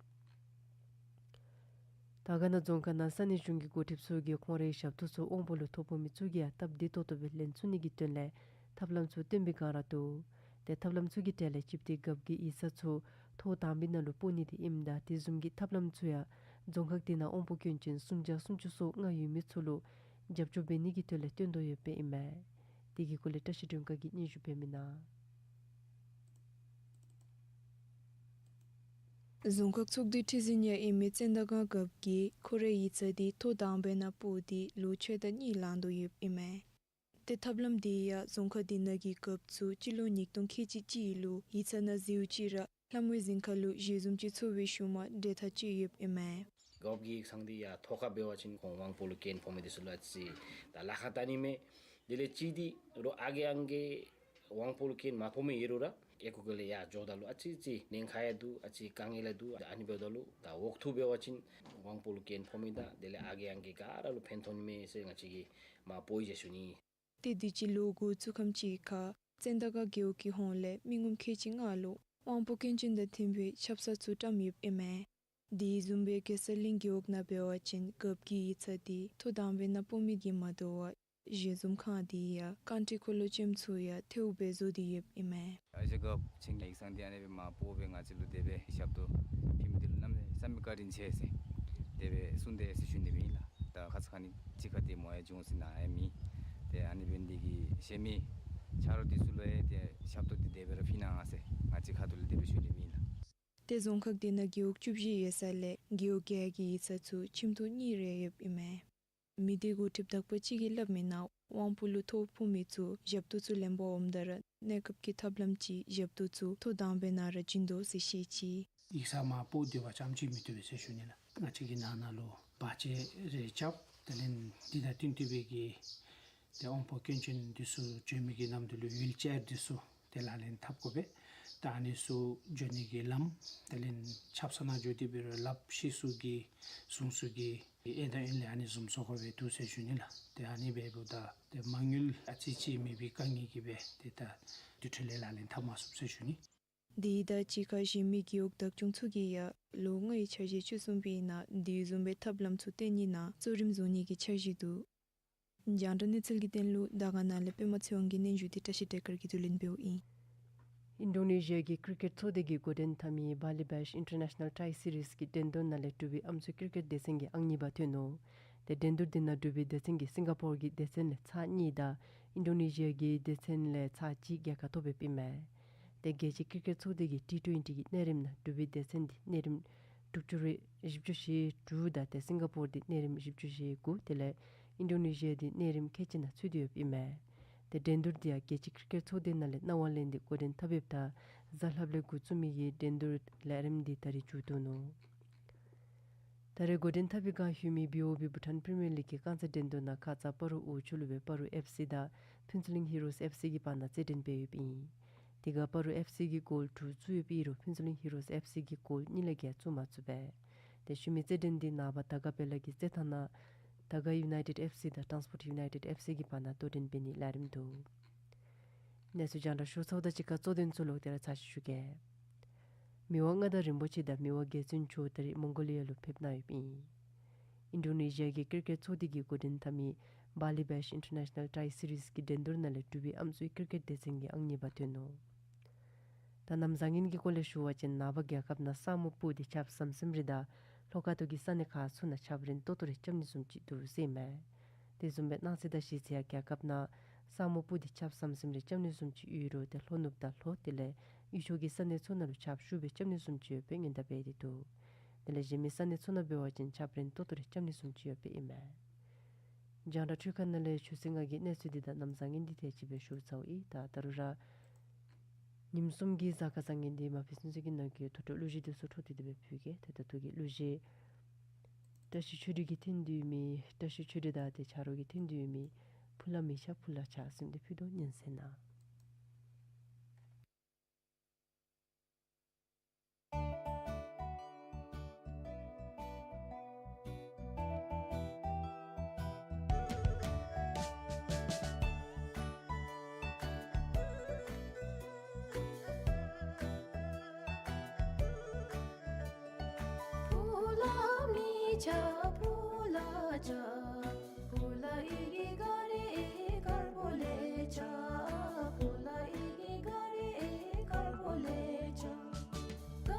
དར་དཀར་ན་རྫོང་ཁག་ནང་ས་གནས་གཞུང་གི་འགོ་ཁྲིདཔ་ཚུ་གིས་ཁོང་རའི་ཞབས་ཏོག་ཚུ་དབང་པོ་ལུ་ཐོ་ཕོག་མི་ཚུ་གིས་ཡང་སྟབས་བདེ་ཏོག་ཏོ་སྦེ་ལེན་ཚུགས་ནི་གི་དོན་ལས་ཐབས་ལམ་ཚུ་སྟོན་པའི་བསྒང་ར་འདུག། ཏེ་ཐབས་ལམ་ཚུ་གི་གྲས་ལས་གཅིག་དེ་རྒཔོ་གི་ཡིག་ཚང་ཚུ་ཐོག་དང་པའི་ནང་ལུ་སྤོ་ནི་དེ་ཨིནམ་ད་དེ་བཟུམ་གྱི་ཐབས་ལམ་ཚུ་ཡང་རྫོང་ཁག་དེ་ནང་དབང་པོ་སྐྱོན་ཅན་སུམ་བརྒྱ་སུམ་ཅུ་སོ་ལྔ་ཡོད་མི་ཚུ་ལུ་རྒྱབ་སྐྱོར་འབད་ནི་གི་དོན་ལས་སྟོན་དོ་ཡོདཔ་ཨིན་མས། དེ་གི་སྐོར་ལས་བཀྲ་ཤིས་སྒྲོལ་དཀར་གྱིས་སྙན་ཞུ་འབད་མི་ནང་། རྫོང་ཁག་ཚོགས་འདུའི་ཁྲི་འཛིན་ཡང་ཨིན་མི་ཙན་དན་སྒང་རྒཔོ་གིས་ཁོ་རའི་ཡིག་ཚང་དེ་ཐོག་དང་པའི་ནང་སྤོ་སྟེ་ལོ་ཕྱེད་དང་གཉིས་ལང་དོ་ཡོདཔ་ཨིན་མས། ཏེ་ཐབས་ལམ་དེ་ཡང་རྫོང་ཁག་དེ་ནང་གི་རྒཔོ་ཚུ་སྤྱི་ལོ་ཉིས་སྟོང་ཁལ་གཅིག་གཅིག་ལུ་ཡིག་ཚང་ནང་འཛུལཝ་ཅིག་ར་ལྷམ་ཝའི་གཟིམ་ཁང་ལུ་ཞལ་འཛོམས་ཅིག་ཚོགས་པའི་ཤུལ་མ་འབྲེལ་ཐག་བཅད་ཡོདཔ་ཨིན་མས། རྒཔོ་གི་ཡིག་ཚང་དེ་ཡང་ཐོག་ཁར་འབད་བ་ཅིན་ཁོང་དབང་པོ་ལུ་སྐྱོན་ཕོག་མི་དེ་ཚུ་ལུ་ཨ་ཙི་ད་ལཱ་ཁག་བལྟ་ནི་མས། དེ་ལས་གཅིག་དེ་རོགས་ཨ་རྒས་ཨང་རྒས་དབང་པོ་ལུ་སྐྱོན་མ་ཕོག་མི་ཡོད་རུང་ར་ཨེ་ཁུ་ཁུ་ལས་ཡར་འགྱོཝ་ད་ལུ་ཨ་ཙི་ཙི་ཉེན་ཁ་ཡང་འདུག། ཨ་ཙི་དཀའ་ངལ་ཡང་འདུག། ཨ་ནི་འབདཝ་ད་ལུ་ད་འོག་ཐུག་འབད་བ་ཅིན་དབང་པོ་ལུ་སྐྱོན་ཕོག་མི་དང་དེ་ལས་ཨ་རྒས་ཨང་རྒས་ག་ར་ལུ་ཕན་ཐོགས་ནི་མས་ཟེར་ང་བཅས་ཀྱིས་མར་སྤོ་ཡི་ཟེར་ཞུ་ནི། ཏེ་དུས་ཅི་ལོ་འགོ་བཙུགས་ཁམས་ཅིག་ཁར་ཙན་དན་སྒང་རྒེད་འོག་གི་ཧོངས་ལས་མི་ངོམ་ཁལ་གཅིག་ལྔ་ལུ་དབང་པོ་སྐྱོན་ཅན་དང་མཐུན་པའི་ཆབ་གསང་ཚུ་བཀྲམ་ཡོདཔ་ཨིན་མས། དེ་བཟུམ་སྦེ་གེ་སར་གླིང་རྒེད་འོག་ནང་འབད་བ་ཅིན་རྒཔོ་གི་ཡིག་ཚང་དེ་ཐོག་དང་པའི་ནང་སྤོ་མི་གིས་མ་དོ་བར་ཞལ་འཛོམས་ཁང་དེ་ཡང་རྐང་ཁྲི་འཁོར་ལོ་ཅན་ཚུ་ཡང་ཐལཝ་སྦེ་བཟོ་སྟེ་ཡོདཔ་ཨིན་མས། ཨ་ཞེ་རྒཔོ་ཁྱེད་ཀྱི་ཡིག་ཚང་དེ་ཨ་ནི་སྦེ་མར་སྤོ་སྦེ་ང་བཅས་ལུ་དེ་སྦེ་ཞབས་ཏོག་ཕུལ་མི་དེ་ལུ་གནམ་མེད་ས་མེད་བཀའ་དྲིན་ཆེ་ཟེར་དེ་སྦེ་གསུངས་དེས་ཟེར་ཞུ་ནི་སྦེ་ཨིན་ལགས། ད་ཁ་ཙ་ཁ་ཉིནམ་ཅིག་ཁར་དེ་མོ་ཡང་བྱུང་སོ་ནུག་ཨ་མི་དེ་ཨ་ནི་འབད་ནི་དེ་གིས་གཞན་མི་ཆ་རོགས་དེ་ཚུ་ལུ་ཡང་དེ་ཞབས་ཏོག་དེ་དེ་སྦེ་ར་ཕུལ་གནང་ཟེར་ང་བཅས་ཁ་ཐུག་ལས་དེ་སྦེ་ཞུ་ནི་སྦེ་ཨིན་ལགས། ཏེ་རྫོང་ཁག་དེ་ནང་རྒེད་འོག་བཅུ་བཞི་ཡོད་ས་ལས་རྒེད་འོག་བརྒྱད་ཀྱི་ཡིག་ཚང་ཚུ་ཁྱིམ་ཐོག་གཉིས་རེ་ཡོདཔ་ཨིན་མས། མི་སྡེ་འགོ་ཁྲིདཔ་དག་པ་ཅིག་གིས་སླབ་མི་ནང་དབང་པོ་ལུ་ཐོ་ཕོག་མི་ཚུ་ཞབས་ཏོག་ཚུ་ལེན་པར་འོངམ་ད་ར་གནས་སྐབས་ཀྱི་ཐབས་ལམ་གྱིས་ཞབས་ཏོག་ཚུ་ཐོག་དང་པའི་ནང་ར་བྱིན་དོ་ཟེར་བཤད་ཅི། ཡིག་ཚང་མར་སྤོ་སྡོད་པ་ཙམ་ཅིག་མི་བཏུབ་པས་ཟེར་ཞུ་ནི་ལགས། ང་བཅས་ཀྱི་ནང་ན་ལུ་བར་ཆད་རེ་རྐྱབ། དེ་ལས་འདི་དང་བསྟུན་ཏེ་སྦེ་གི་ཏེ་དབང་པོ་སྐྱོན་ཅན་འདི་ཚུ་བྱོན་མི་གི་ནམ་དུས་ལུ་ཝིལ་ཅེར་འདི་ཚུ་ཏེ་ལག་ལེན་འཐབ་དགོ་པས། ད་ཨ་ནི་ཚུ་འགྱོ་ནི་གི་ལམ་དེ་ལས་ཆབ་གསང་ནང་འགྱོ་སྟེ་འབད་རུང་ལགཔ་ཤི་སོང་གི་གསུང་སོང་གི་ཨེ་ད་ཨིན་ལས་ཨ་ནི་བཟུམ་བཟོ་དགོ་པས་འདུག་ཟེར་ཞུ་ནི་ལགས། ཏེ་ཨ་ནི་འབདཝ་ད་ཏེ་མ་དངུལ་ཨ་ཙི་ཅིག་མེད་པའི་དཀའ་ངལ་གྱིས་སྦེ་ཏེ་ད་དེ་འཕྲོ་ལས་ལག་ལེན་འཐབ་མ་ཚུགས་ཟེར་ཞུ་ནི། དེ་དང་གཅིག་ཁར་གཞན་མི་རྒེད་འོག་བདག་སྐྱོང་ཚུ་གིས་ཡང་ལོ་ལྔའི་འཆར་གཞི་བཅུ་གསུམ་པའི་ནང་དེ་བཟུམ་སྦེ་ཐབས་ལམ་ཚུ་བཏོན་ནི་ནང་གཙོ་རིམ་བཟུང་ནི་གི་འཆར་གཞི་འདུག། རྒྱང་བསྒྲགས་གནས་ཚུལ་གྱི་དོན་ལུ་དར་དཀར་ནང་ལས་པདྨ་ཚེ་དབང་གི་སྙན་ཞུ་དེ་བཀྲ་ཤིས་བདེ་དཀར་གྱིས་བསྡུ་ལེན་འབདཝ་ཨིན། ཨིན་ཌོ་ནེ་ཤི་ཡ་གི་ཀིར་ཀེཊ་ཚོགས་སྡེ་གིས་འགོ་འདྲེན་འཐབ་མི་བཱ་ལི་བཱཤ་ཨིན་ཊར་ནེ་ཤ་ནལ་ཊའི་སི་རིས་ཀྱི་འགྲན་བསྡུར་ནང་ལས་འབྲུག་པའི་ཨམ་སྲུ་ཀིར་ཀེཊ་སྡེ་ཚན་གྱིས་ཨང་གཉིས་པ་ཐོན་ནུག། ཏེ་འགྲན་བསྡུར་འདི་ནང་འབྲུག་པའི་སྡེ་ཚན་གྱིས་སིང་ག་པོར་གྱི་སྡེ་ཚན་ལས་ཚར་གཉིས་དང་ཨིན་ཌོ་ནེ་ཤི་ཡ་གི་སྡེ་ཚན་ལས་ཚར་གཅིག་རྒྱལ་ཁ་ཐོབ་ཡོདཔ་ཨིན་མས། ཏེ་རྒྱལ་སྤྱིའི་ཀིར་ཀེཊ་ཚོགས་སྡེ་གིས་ཊི་ཊུ་ཨེན་ཊི་གི་གནས་རིམ་ནང་འབྲུག་པའི་སྡེ་ཚན་འདི་གནས་རིམ་དྲུག་ཅུ་རེ་བཞི་བཅུ་ཞེ་དྲུག་དང་ཏེ་སིང་ག་པོར་འདི་གནས་རིམ་བཞི་བཅུ་ཞེ་དགུ་དེ་ལས་ཨིན་ཌོ་ནེ་ཤི་ཡ་འདི་གནས་རིམ་ཁལ་གཅིག་ནང་ཚུད་དེ་ཡོདཔ་ཨིན་མས། ཏེ་འགྲན་བསྡུར་འདི་ཡང་རྒྱལ་སྤྱིའི་ཀིར་ཀེཊ་ཚོགས་སྡེ་ནང་ལས་གནང་བ་ལེན་ཏེ་འགོ་འདྲེན་འཐབ་ཡོདཔ་ད་གཟའ་ལྷགཔ་ལས་འགོ་བཙུགས་མི་གི་འགྲན་བསྡུར་ལས་རིམ་འདི་ད་རིས་མཇུག་བསྡུ་ནུག། ད་རེས་འགོ་འདྲེན་འཐབ་པའི་བསྒང་ལྷོད་མི་བི་ཨོ་བི་བྷུ་ཊཱན་པི་རི་མི་ཡར་ལིག་གི་རྐང་རྩེད་འགྲན་བསྡུར་ནང་ཁ་ཙ་སྤ་རོ་འོག་ཆོས་ལུགས་པའི་སྤ་རོ་ཨེཕ་སི་དང་ཕུན་ཚོགས་གླིང་ཧི་རོས་ཨེཕ་སི་གི་བར་ན་རྩེད་འགྲན་འབད་ཡོདཔ་ཨིན། དེ་སྒང་སྤ་རོ་ཨེཕ་སི་གིས་གོལ་དྲུག་བཙུགས་ཡོདཔ་ཨིན་རུང་ཕུན་ཚོགས་གླིང་ཧི་རོས་ཨེཕ་སི་གིས་གོལ་གཉིས་ལས་བརྒལ་བཙུགས་མ་ཚུགས་པས། ཏེ་ཤུལ་མའི་རྩེད་འགྲན་འདི་ནངས་པ་དར་དཀར་སྦས་ལ་གི་རྩེད་ཐང་ནང་དར་དཀར་ཡུ་ནའི་ཊེཌ་ཨེཕ་སི་དང་ཊཱན་སི་པོརཊ་ཡུ་ནའི་ཊེཌ་ཨེཕ་སི་གི་བར་ན་དོ་འགྲན་འབད་ནིའི་ལས་རིམ་འདུག། གནས་ཚུལ་རྒྱང་བསྒྲགས་ཞུ་ཚརཝ་དང་གཅིག་ཁར་གཙོ་དོན་ཚུ་ལོག་སྟེ་ར་ཚར་ཅིག་ཞུ་གེ། མི་དབང་མངའ་བདག་རིན་པོ་ཆེ་དང་མི་དབང་རྒྱལ་བཙུན་མཆོག་ད་རིས་མོང་གོ་ལི་ཡ་ལུ་ཕེབས་གནང་ཡོདཔ་ཨིན། ཨིན་ཌོ་ནེ་ཤི་ཡ་གི་ཀིར་ཀེཊ་ཚོགས་སྡེ་གིས་འགོ་འདྲེན་འཐབ་མི་བཱ་ལི་བེཤ་ཨིན་ཊར་ནེ་ཤ་ནཱལ་ཊའི་སི་རིསི་གི་འགྲན་བསྡུར་ནང་ལས་འབྲུག་པའི་ཨམ་སྲུའི་ཀིར་ཀེཊ་སྡེ་ཚན་གྱིས་ཨང་གཉིས་པ་ཐོན་ནུག། ད་གནམ་བཟང་ངན་གྱི་སྐོར་ལས་ཞུ་བ་ཅིན་ནངས་པ་རྒྱལ་ཁབ་ནང་ས་སྨུག་སྤུབས་ཏེ་ཆརཔ་ཟམ་ཟིམ་རེ་དང་ལྷོ་ཁ་ཐུག་གི་ས་གནས་ཁག་ཚུ་ནང་ཆརཔ་རན་ཏོག་ཏོ་རེ་རྐྱབ་ནི་བཟུམ་ཅིག་འདུག་ཟེར་ཨིན་མས། དེ་བཟུམ་སྦེ་གནངས་ཚེ་དང་གཞེས་ཚེ་ཡང་རྒྱལ་ཁབ་ནང་ས་སྨུག་སྤུབས་ཏེ་ཆརཔ་ཟམ་ཟིམ་རེ་རྐྱབ་ནི་བཟུམ་ཅིག་ཡོད་རུང་ཏེ་ལྷོ་ནུབ་དང་ལྷོ་དེ་ལས་དབུས་ཕྱོགས་ཀྱི་ས་གནས་ཚུ་ནང་ལུ་ཆརཔ་ཤུགས་སྦེ་རྐྱབ་ནི་བཟུམ་ཅིག་ཡོད་པའི་སྔོན་བརྡ་འབད་དེ་འདུག། དེ་ལས་གཞན་མི་ས་གནས་ཚུ་ནང་འབད་བ་ཅིན་ཆརཔ་རན་ཏོག་ཏོ་རེ་རྐྱབ་ནི་བཟུམ་ཅིག་ཡོད་པའི་ཨིན་མས། རྒྱང་བསྒྲགས་འཕྲུལ་ཁང་ནང་ལས་ཆོས་སྲིད་ལྔ་གི་གནས་ཚུལ་འདི་དང་གནམ་བཟང་ངན་འདི་ཏེ་ཅིག་སྦེ་ཞུ་ཚརཝ་ཨིན། ད་ད་རུང་ར་ཉིནམ་གསུམ་གྱི་གཟའ་སྐར་བཟང་ངན་འདི་མ་ཕུལ་ཚུན་ཚོད་ཀྱི་ནང་གི་ཐོས་གྲོལ་གླུ་གཞས་འདི་ཚུ་འཕྲོ་མཐུད་དེ་སྦེ་ཕུལ་གེ། ཏེ་ད་ལྟོ་གི་གླུ་གཞས་བཀྲ་ཤིས་ཆོས་སྒྲོན་གྱིས་བཏང་དོ་མི་བཀྲ་ཤིས་ཆོས་སྒྲོན་དང་ཏེ་ཆ་རོགས་ཀྱིས་བཏང་དོ་མི་ཕུལ་ལ་མི་ཆགས་ཕུལ་ལ་ཆགས་ཟེར་མི་འདི་ཕུལ་དོ། ཉན་གསན་གནང་། ཕུལ་ལ་མི་ཆགས་ཕུལ་ལ་ཆགས། ཕུལ་ལ་ཨི་གི་ག་རི་དཀར་པོ་ལས་ཆགས། ཕུལ་ལ་ཨི་གི་ག་རི་དཀར་པོ་ལས་ཆགས། ག་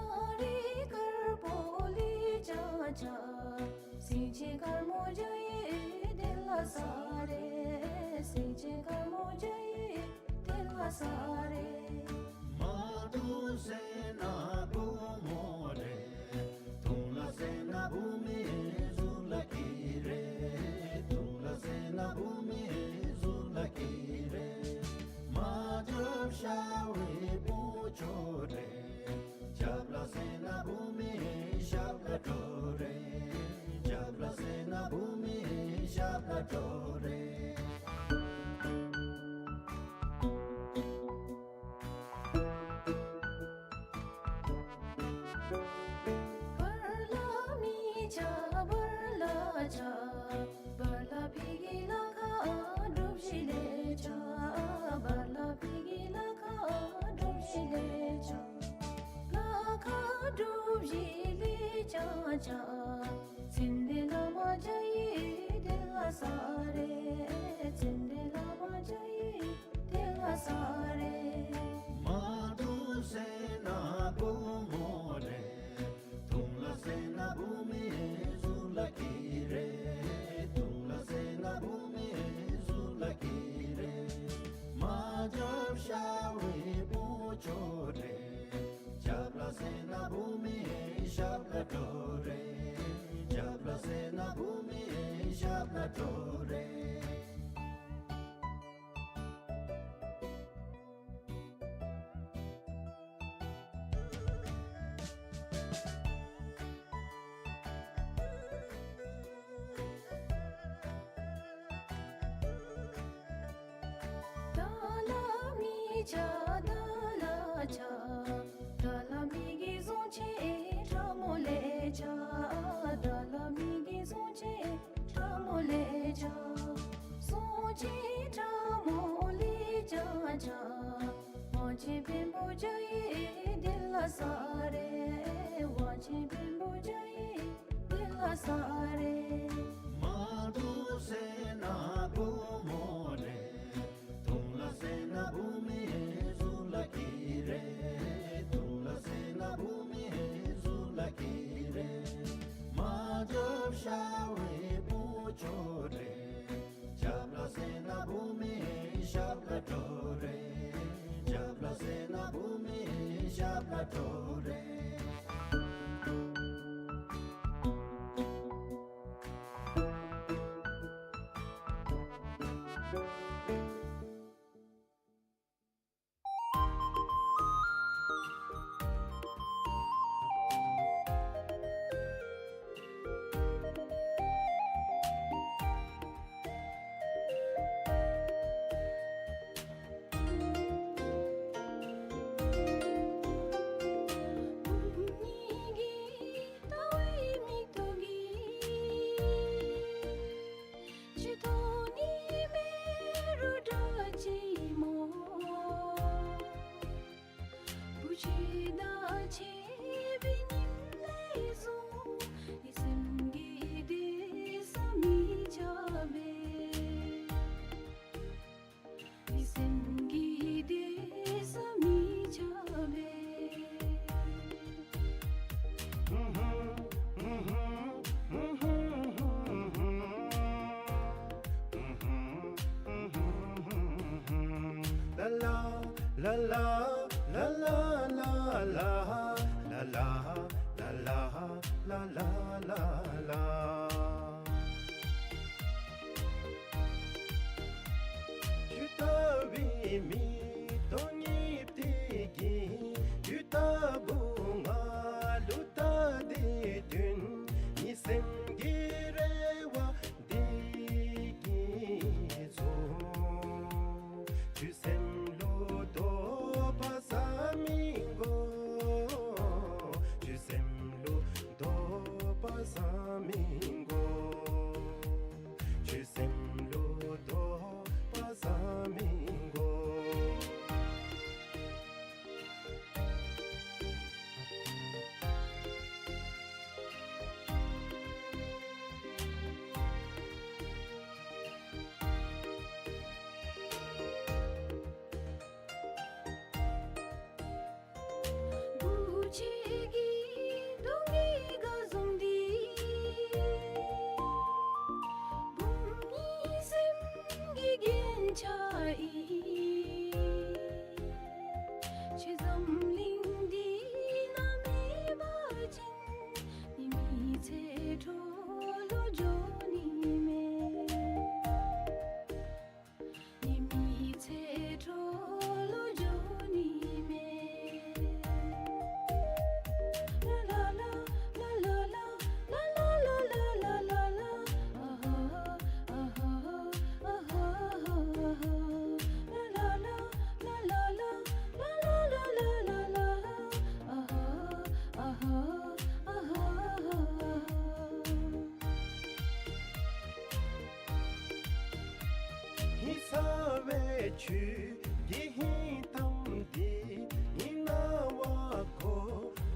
རི་དཀར་པོ་ལས་ཆགས་ཆགས། སེང་ཆེན་དཀར་མོ་འཇའ་ཡི་དེ་ལ་ས་རེད། སེང་ཆེན་དཀར་མོ་འཇའ་ཡི་དེ་ལ་ས་རེད། མ་འདུག་ཟེར་ན་བུ་མོ་རེད། དུང་ལ་ཟེར་ན་བུ་མོའི་གཟུགས་ལ་སྐྱིད་རེད། དུང་ལ་ཟེར་ན་བུ་མོའི་གཟུགས་ལ་སྐྱིད་རེད། མ་རྒྱབ་ཤ་བའི་བུ་ཆོ་རེད། རྒྱབ་ལ་ཟེར་ན་བུ་མོའི་ཞབས་ལ་འགྲོ་རེད། རྒྱབ་ལ་ཟེར་ན་བུ་མོའི་ཞབས་ལ་འགྲོ་རེད། བར་ལ་མི་ཆགས་བར་ལ་ཆགས། བར་ལ་ཕི་གི་ལ་ཁ་གྲུ་བཞི་ལས་ཆགས། བར་ལ་ཕི་གི་ལ་ཁ་གྲུ་བཞི་ལས་ཆགས། ལ་ཁ་གྲུ་བཞི་ལས་ཆགས་ཆགས། ཙན་དན་བླ་མ་འཇའ་ཡི་དེ་ལ་ས་རེད། ཙན་དན་བླ་མ་འཇའ་ཡི་དེ་ལ་ས་རེད། མ་འདུག་ཟེར་ན་བུ་མོ་རེད། དུང་ལ་ཟེར་ན་བུ་མོའི་གཟུགས་ལ་སྐྱིད་རེད། དུང་ལ་ཟེར་ན་བུ་མོའི་གཟུགས་ལ་སྐྱིད་རེད། མ་རྒྱབ་ཤ་བའི་བུ་ཆོ་རེད། རྒྱབ་ལ་ཟེར་ན་བུ་མོའི་ཞབས་ལ་འགྲོ་རེད། རྒྱབ་ལ་ཟེར་ན་བུ་མོའི་ཞབས་ལ་འགྲོ་རེད། ད་ལ་མི་ཆགས་ད་ལ་ཆགས། ད་ལ་མི་གི་བཟང་ཆེ་ཁྲ་མོ་ལས་ཆགས། ད་ལ་མི་གི་བཟང་ཆེ་ཁྲ་མོ་ལས་ཆགས། བཟང་ཆེ་ཁྲ་མོ་ལས་ཆགས་ཆགས། ཝང་ཆེན་བེམ་པོ་འཇའ་ཡི་དེ་ལ་ས་རེད། ཝང་ཆེན་བེམ་པོ་འཇའ་ཡི་དེ་ལ་ས་རེད། མ་འདུག་ཟེར་ན་བུ་མོ་རེད། དུང་ལ་ཟེར་ན་བུ་མོའི་གཟུགས་ལ་སྐྱིད་རེད། དུང་ལ་ཟེར་ན་བུ་མོའི་གཟུགས་ལ་སྐྱིད་རེད། མ་རྒྱབ་ཤ་བའི་བུ་ཆོ་རེད། རྒྱབ་ལ་ཟེར་ན་བུ་མོའི་ཞབས་ལ་འགྲོ་རེད། རྒྱབ་ལ་ཟེར་ན་བུ་མོའི་ཞབས་ལ་འགྲོ་རེད། ལ་ལ་ལ་ལ། ཁྱོད་ལྟ་བུའི་མིག་ཏོ་གཉིས་དེ་གིས་དུས་རྟག་བུ་ང་ལུ་ལྟ་སྟེ་འདུག། ངེའི་སེམས་ཀྱི་རེ་བ་འདི་གིས་ཚོར། ཁྱོད་སེམས་ལུ་དོགས་པ་ཟ་མི་དགོ། ཁྱོད་སེམས་ལུ་དོགས་པ་ཟ་མི་དགོ། ཁྱོད་སེམས་ལུ་དོགས་པ་ཟ་མི་དགོ། བུ་ཁྱོད་ཀྱི་གདོང་གི་དགའ་འཛུམ་འདི་བུམོ་གཉིས་སེམས་ཀྱི་རྒྱན་ཆ་ཨིན། ཁྱོད་འཛམ་གླིང་འདི་ན་མེད་པ་ཅིན་ངེའི་མི་ཚེ་འཕྲོ་བརླག་འགྱོ་ནི་མས། ངེའི་མི་ཚེ་འཕྲོ་བརླག་འགྱོ་ནི་མས། ལ་ལ་ལ། ཧིང་སངས་པའི་ཁྱོད་ཀྱི་ཧིང་གཏམ་འདི་ངེའི་རྣ་བར་གོ་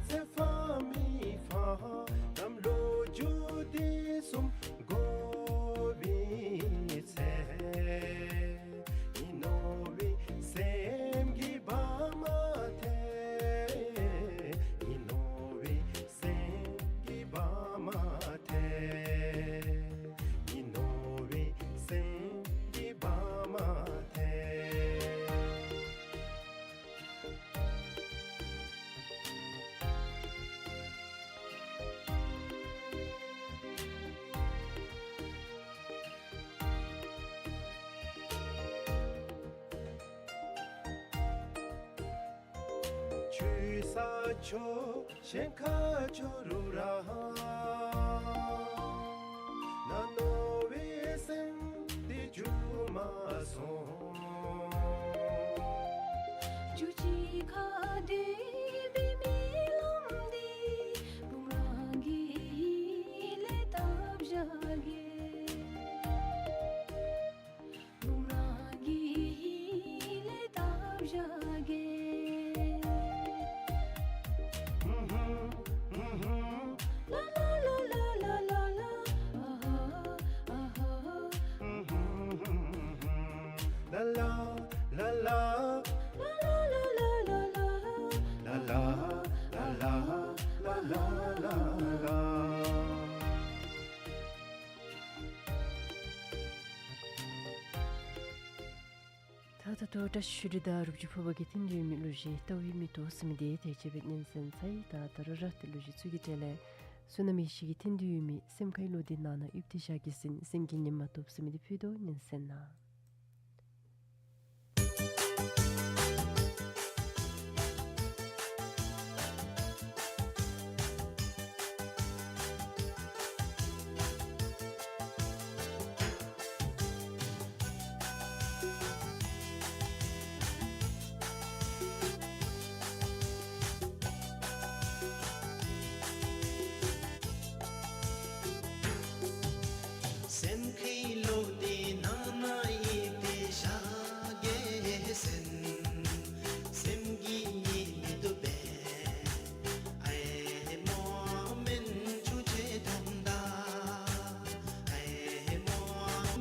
ཚེ་ཕངས་མི་ཕངས། གནམ་ལོ་རྒྱུས་འདི་གསུང་དགོ་པའི་ཚེ། ངེའི་རྣོ་བའི་སེམས་ཀྱི་བ་མ་ཐལ། ངེའི་རྣོ་བའི་སེམས་ཀྱི་བ་མ་ཐལ། ངེའི་རྣོ་བའི་སེམས་ཀྱི་བ་མ་ཐལ། ཁྱོད་ས་ཕྱོགས་གཞན་ཁར་འགྱོ་རུང་ར་ང་རྣོ་བའི་སེམས་འདི་འགྱུར་མ་སོང་། ཁྱོད་གཅིག་ཁར་སྡོད་པའི་རྨི་ལམ་འདི་བུམོ་རང་གི་ཡིད་ལས་བཏབ་བཞག་གེ། བུམོ་རང་གི་ཡིད་ལས་བཏབ་བཞག་གེ། ལ་ལ་ལ་ལ། ལ་ལ་ལ་ལ། ད་ད་ལྟོ་བཀྲ་ཤིས་ཆོས་སྒྲོན་དང་རུབ་ཅུང་ཕུར་པ་གི་འཐེན་ཏེ་ཡོད་མི་གླུ་གཞས་ལྟ་བའི་མིག་ཏོ་ཟེར་མི་འདི་དེ་ཅིག་སྦེ་ཉན་གསན་ཚར་ཡི། ད་ད་རུང་ར་ཏེ་གླུ་གཞས་ཚུ་གི་གྲས་ལས་བསོད་ནམས་ཡེ་ཤེས་ཀྱིས་འཐེན་ཏེ་ཡོད་མི་སེམས་ཁའི་བློ་འདི་ནང་ན་ཡིབ་སྟེ་བཞག་གེ་ཟེར་སེམས་ཀྱི་ཉི་མ་ཐོབ་ཟེར་མི་འདི་ཕུལ་དོ། ཉན་གསན་གནང་། སེམས་ཁའི་བློ་འདི་ནང་ན་ཡིབ་སྟེ་བཞག་གེ་ཟེར། སེམས་ཀྱི་ཉི་མ་ཐོབ་པས། ཨའི་མོ་མེན་ཆུང་ཅིག་ཐོབ་ད། ཨའི་མོ་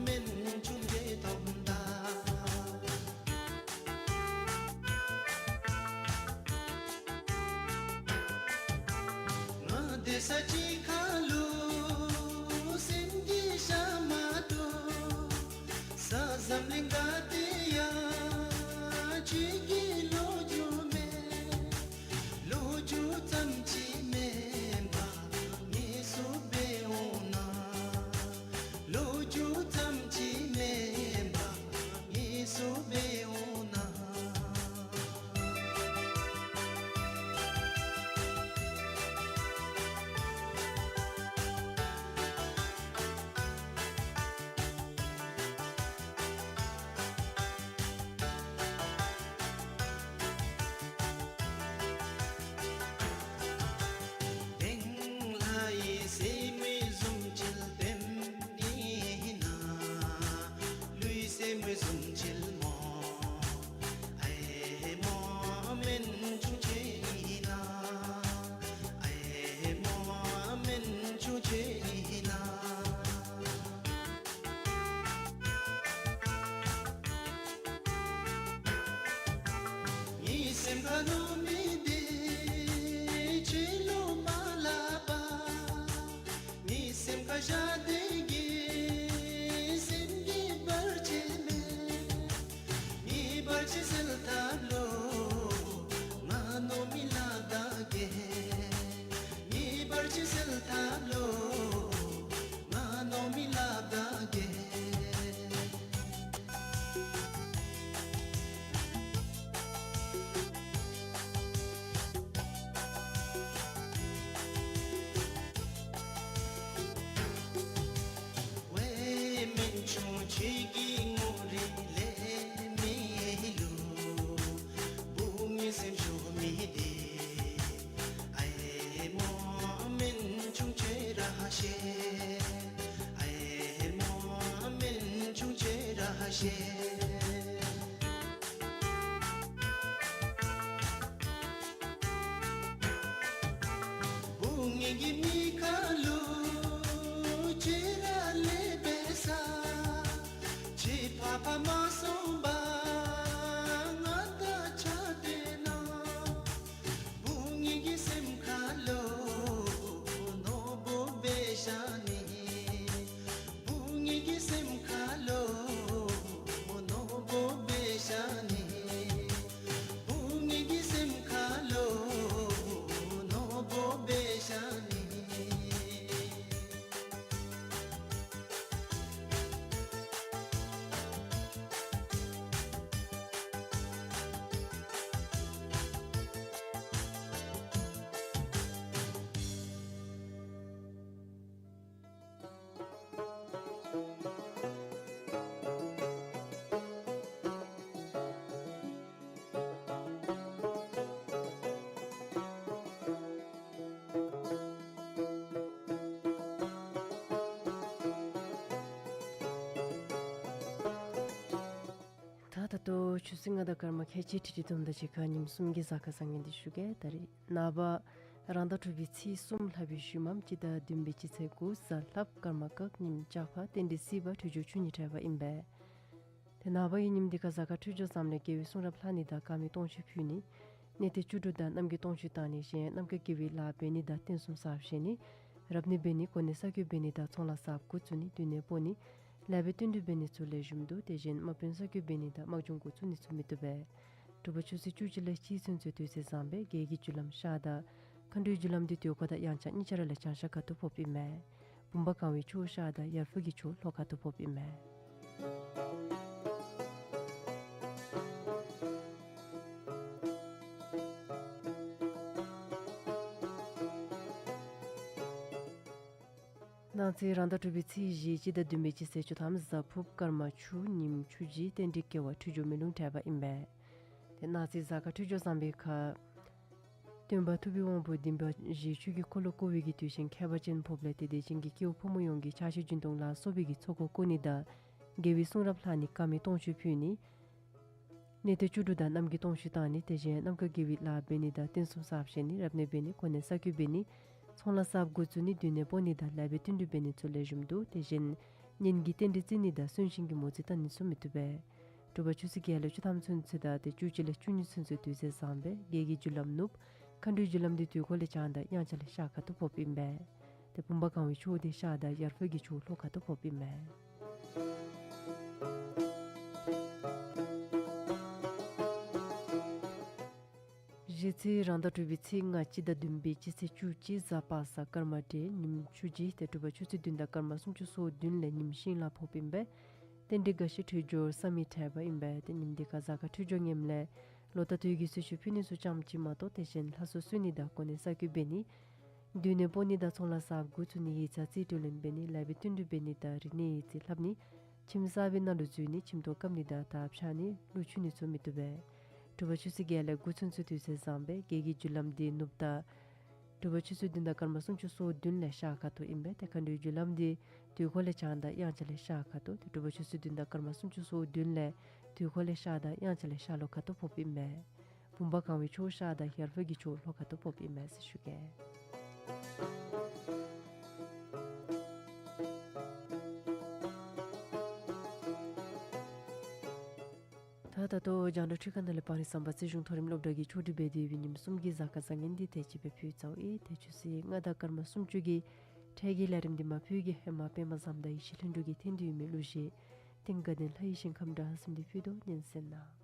མེན་ཆུང་ཅིག་ཐོབ་ད། ང་སྡོད་ས་གཅིག་ཁར་ལུ་སེམས་ཀྱི་ཤ་མ་ཐུབ། ས་འཛམ་གླིང་ག་ཏེ་ཡང་ཁྱོད་ཀྱི་ ཐ་ལོ་ང་ནོ་མི་ལ་དང་གེ། ཝེ་མེན་ཆུང་ཆེ་གི་ངོ་རིས་ལས་མི་ལུ་བུ་ངེ་སེམས་ཤོར་མི་དེ། ཨའི་མོ་མེན་ཆུང་ཆེ་ར་ཤེ། ཨའི་མོ་མེན་ཆུང་ཆེ་ར་ཤེ། བུ་ངེ་གི་མི་ཁ་ལུ་ཅི་ར་ལེ་བེ་ས། ཅི་ཕ་ཕ་མ་སོང་བ་ང་ད་ཆ་དེ་ན། བུ་ངེ་གི་སེམས་ཁ་ལུ་ནོར་བུ་བེ་ཤ་ནི། བུ་ངེ་གི་སེམས་ཁ་ལུ་ནོར་བུ་བེ་ཤ་ནི། བུ་ངེ་གི་སེམས་ཁ་ལུ་ནོར་བུ་བེ་ཤ་ནི། ད་ད་ལྟོ་ཆུ་ཚོད་ལྔ་དང་སྐར་མ་ཁལ་གཅིག་ཁྲི་ཁྲི་བསྡོམས་དང་གཅིག་ཁར་ཉིནམ་གསུམ་གྱི་གཟའ་སྐར་བཟང་ངན་འདི་ཞུ་གེ། ད་རིས་ནངས་པ་རང་ཟླ་དྲུག་པའི་ཚེས་གསུམ་ལྷག་པའི་ཤུལ་མམ་སྤྱི་ཟླ་བདུན་པའི་སྤྱི་ཚེས་དགུ་གཟའ་ལྷགཔ་སྐར་མ་གག་ཉིནམ་ལྕགས་ཕག་རྟེན་འབྲེལ་སྲིད་པ་འཕྲོད་སྦྱོར་བཅུ་གཉིས་འཕྲད་པ་ཨིན་པས། ཏེ་ནངས་པ་གི་ཉིནམ་འདི་ཁར་གཟའ་སྐར་འཕྲོད་སྦྱོར་བཟངམ་ལས་རྒྱལ་བའི་གསུང་རབ་ལྷག་ནི་དང་དཀར་མེ་སྟོང་མཆོད་ཕུལ་ནི། གནས་བརྟན་བཅུ་དྲུག་དང་རྣམ་རྒྱལ་སྟོང་མཆོད་བཏང་ནི། གཞན་ཡང་རྣམ་རྒྱལ་དགེ་བའི་ལཱ་འབད་ནི་དང་རྟེན་གསུམ་གསརཔ་བཞེངས་ནི། རབ་གནས་འབད་ནི་གོ་གནས་གསར་བསྐོ་འབད་ནི་དང་ཚོང་ལཱ་གསརཔ་འགོ་བཙུགས་ནི། མདུན་གནས་སྤོ་ནི། ལེགས་པའི་བསྟུན་གྲོས་འབད་ནི་ཚུ་ལེགས་ཤོམ་འདུག། དེ་བཞིན་དམག་དཔོན་གསར་བསྐོ་འབད་ནི་དང་དམག་སྦྱོང་འགོ་བཙུགས་ནི་ཚུ་མི་བཏུབ་པས། དྲོ་པ་ཆུ་ཚོད་བཅུ་གཅིག་ལས་གཅིག་ཚུན་ཚོད་དུས་ཚོད་བཟང་པས། རྒྱལ་གྱི་རྒྱུ་ལམ་ཤར་དང་། མཁའ་འགྲོའི་རྒྱུ་ལམ་འདི་དུས་འཁོར་དང་དབྱངས་འཆར་གཉིས་ཆ་ར་ལས་བྱང་ཤར་ཁ་ཐུག་ཕོགཔ་ཨིན་མས། བུམ་པ་གང་བའི་ཕྱོགས་ཤར་དང་ཡར་ཕུ་གི་ཕྱོགས་ལྷོ་ཁ་ཐུག་ཕོགཔ་ཨིན་མས། གནངས་ཚེ་རང་ཟླ་དྲུག་པའི་ཚེས་བཞི་སྤྱི་ཟླ་བདུན་པའི་སྤྱི་ཚེས་བཅུ་ཐམ་གཟའ་ཕུརཔ་སྐར་མ་ཆུ་ཉིནམ་ཆུ་བྱི་རྟེན་འབྲེལ་སྐྱེ་བ་འཕྲོད་སྦྱོར་མེ་རླུང་འཕྲད་པ་ཨིན་པས། ཏེ་གནངས་ཚེ་གཟའ་སྐར་འཕྲོད་སྦྱོར་བཟང་པོའི་ཁར་སྟོན་པ་ཐུབ་པའི་དབང་པོ་བདེན་པ་བཞིའི་ཆོས་ཀྱི་འཁོར་ལོ་བསྐོར་བའི་གི་དུས་ཆེན་ཁྱད་པར་ཅན་ཕོགཔ་ལས་ཏེ་དད་ཅན་གྱི་སྐྱེ་བོ་ཕོ་མོ་ཡོངས་ཀྱིས་ཕྱག་ཕྱི་སྦྱིན་གཏོང་ལ་སོགས་པའི་གི་ཚོགས་འཁོར་བསྐོར་ནི་དང་རྒྱལ་བའི་གསུང་རབ་ལྷག་ནི་དཀར་མེ་སྟོང་མཆོད་ཕུལ་ནི། གནས་བརྟན་བཅུ་དྲུག་དང་རྣམ་རྒྱལ་སྟོང་མཆོད་བཏང་ནི། དེ་བཞིན་རྣམ་རྒྱལ་དགེ་བའི་ལཱ་འབད་ནི་དང་རྟེན་གསུམ་གསརཔ་བཞེངས་ནི། རབ་གནས་འབད་ནི་གོ་གནས་གསར་བསྐོ་འབད་ནི། ཚོང་ལཱ་གསརཔ་འགོ་བཙུགས་ནི། མདུན་གནས་སྤོ་ནི་དང་ལེགས་པའི་བསྟུན་གྲོས་འབད་ནི་ཚུ་ལེགས་ཤོམ་འདུག། དེ་བཞིན་གཉེན་གྱི་རྟེན་འབྲེལ་བརྩི་ནི་དང་གསོན་གཤིན་གྱི་མོ་རྩིས་བཏང་ནི་ཚུ་མི་བཏུབ་པས། དྲོ་པ་ཆུ་ཚོད་བརྒྱད་ལས་བཅུ་ཐམ་ཚུན་ཚོད་དང་ཏེ་བཅུ་གཅིག་ལས་བཅུ་གཉིས་ཚུན་ཚོད་དུས་ཚོད་བཟང་པས། རྒྱལ་གྱི་རྒྱུ་ལམ་ནུབ། མཁའ་འགྲོའི་རྒྱུ་ལམ་འདི་དུས་འཁོར་ལས་བྱང་དང་དབྱངས་འཆར་ལས་ཤར་ཁ་ཐུག་ཕོགཔ་ཨིན་པས། ཏེ་བུམ་པ་གང་བའི་ཕྱོགས་འདི་ཤར་དང་ཡར་ཕུ་གི་ཕྱོགས་ལྷོ་ཁ་ཐུག་ཕོགཔ་ཨིན་མས། གཞེས་ཚེ་རང་ཟླ་དྲུག་པའི་ཚེས་ལྔ་སྤྱི་ཟླ་བདུན་པའི་སྤྱི་ཚེས་བཅུ་གཅིག་གཟའ་པ་སངས་སྐར་མ་བགྲེས་ཉིནམ་ཆུ་བྱི་ཏེ་དྲོ་པ་ཆུ་ཚོད་བདུན་དང་སྐར་མ་སུམ་ཅུ་སོ་བདུན་ལས་ཉིནམ་ཤིང་ལ་ཕོགཔ་ཨིན་པས། རྟེན་འབྲེལ་དགའ་བཞི་འཕྲོད་སྦྱོར་བསམ་ཡས་འཕྲད་པ་ཨིན་པས། ཏེ་ཉིནམ་འདི་ཁར་གཟའ་སྐར་འཕྲོད་སྦྱོར་ངནམ་ལས་ལོ་ཟླ་དུས་ཀྱི་གསོལ་མཆོད་ཕུལ་ནི་ཚུ་ཙམ་ཅིག་མ་གཏོགས་དེ་བཞིན་ལྷ་གསོལ་གསོལ་ནི་དང་གོ་གནས་གསར་བསྐོ་འབད་ནི། མདུན་གནས་སྤོ་ནི་དང་ཚོང་ལཱ་གསརཔ་འགོ་བཙུགས་ནི། ཡིག་ཚང་རྩིས་སྤྲོད་ལེན་འབད་ནི། ལེགས་པའི་བསྟུན་གྲོས་འབད་ནི་དང་རིག་གནས་ཡིག་རྩིས་ལྷབ་ནི། ཁྱིམ་གསར་པའི་ནང་ལུ་འཛུལ་ནི། ཁྱིམ་ཐོག་བཀབ་ནི་དང་དར་འཕྱར་ནི། ཀླུ་ཆུ་ནི་ཚུ་མི་བཏུབ་པས། དྲོ་པ་ཆུ་ཚོད་བརྒྱད་ལས་དགུ་ཚུན་ཚོད་དུས་ཚོད་བཟང་པས། རྒྱལ་གྱི་རྒྱུ་ལམ་འདི་ནུབ་དང་དྲོ་པ་ཆུ་ཚོད་བདུན་དང་སྐར་མ་སུམ་ཅུ་སོ་བདུན་ལས་ཤར་ཁ་ཐུག་ཨིན་པས། ཏེ་མཁའ་འགྲོའི་རྒྱུ་ལམ་འདི་དུས་འཁོར་ལས་བྱང་དང་དབྱངས་འཆར་ལས་ཤར་ཁ་ཐུག། ཏེ་དྲོ་པ་ཆུ་ཚོད་བདུན་དང་སྐར་མ་སུམ་ཅུ་སོ་བདུན་ལས་དུས་འཁོར་ལས་ཤར་དང་དབྱངས་འཆར་ལས་ཤར་ལྷོ་ཁ་ཐུག་ཕོགཔ་ཨིན་པས། བུམ་པ་གང་བའི་ཕྱོགས་ཤར་དང་ཡར་ཕུ་གི་ཕྱོགས་ལྷོ་ཁ་ཐུག་ཕོགཔ་ཨིན་མས་ཟེར་ཞུ་གེ། ད་ད་ལྟོ་རྒྱང་བསྒྲགས་འཕྲུལ་ཁང་ནང་ལས་པར་རིས་བསམ་པ་རྩིས་གཞུང་མཐོ་རིམ་སློབ་གྲྭ་གི་ཆོས་སྒྲིག་འབད་དེ་ཡོད་པའི་ཉིནམ་གསུམ་གྱི་གཟའ་སྐར་བཟང་ངན་འདི་དེ་ཅིག་སྦེ་ཕུལ་ཚརཝ་ཨིན། ཏེ་ཆུ་ཚོད་ལྔ་དང་སྐར་མ་སུམ་ཅུ་གི་འཕྲལ་གྱི་ལས་རིམ་འདི་མ་ཕུལ་གི་ཧེ་མ་པདྨ་བཟངམོ་དང་ཡེ་ཤེས་ལྷུན་གྲུབ་ཀྱིས་འཐེན་ཏེ་ཡོད་མི་གླུ་གཞས་ཏིང་དགའ་ལྡན་ལྷ་ཡི་ཞིང་ཁམས་སྒྲ་གསུམ་འདི་ཕུལ་དོ། ཉན་གསན་གནང་།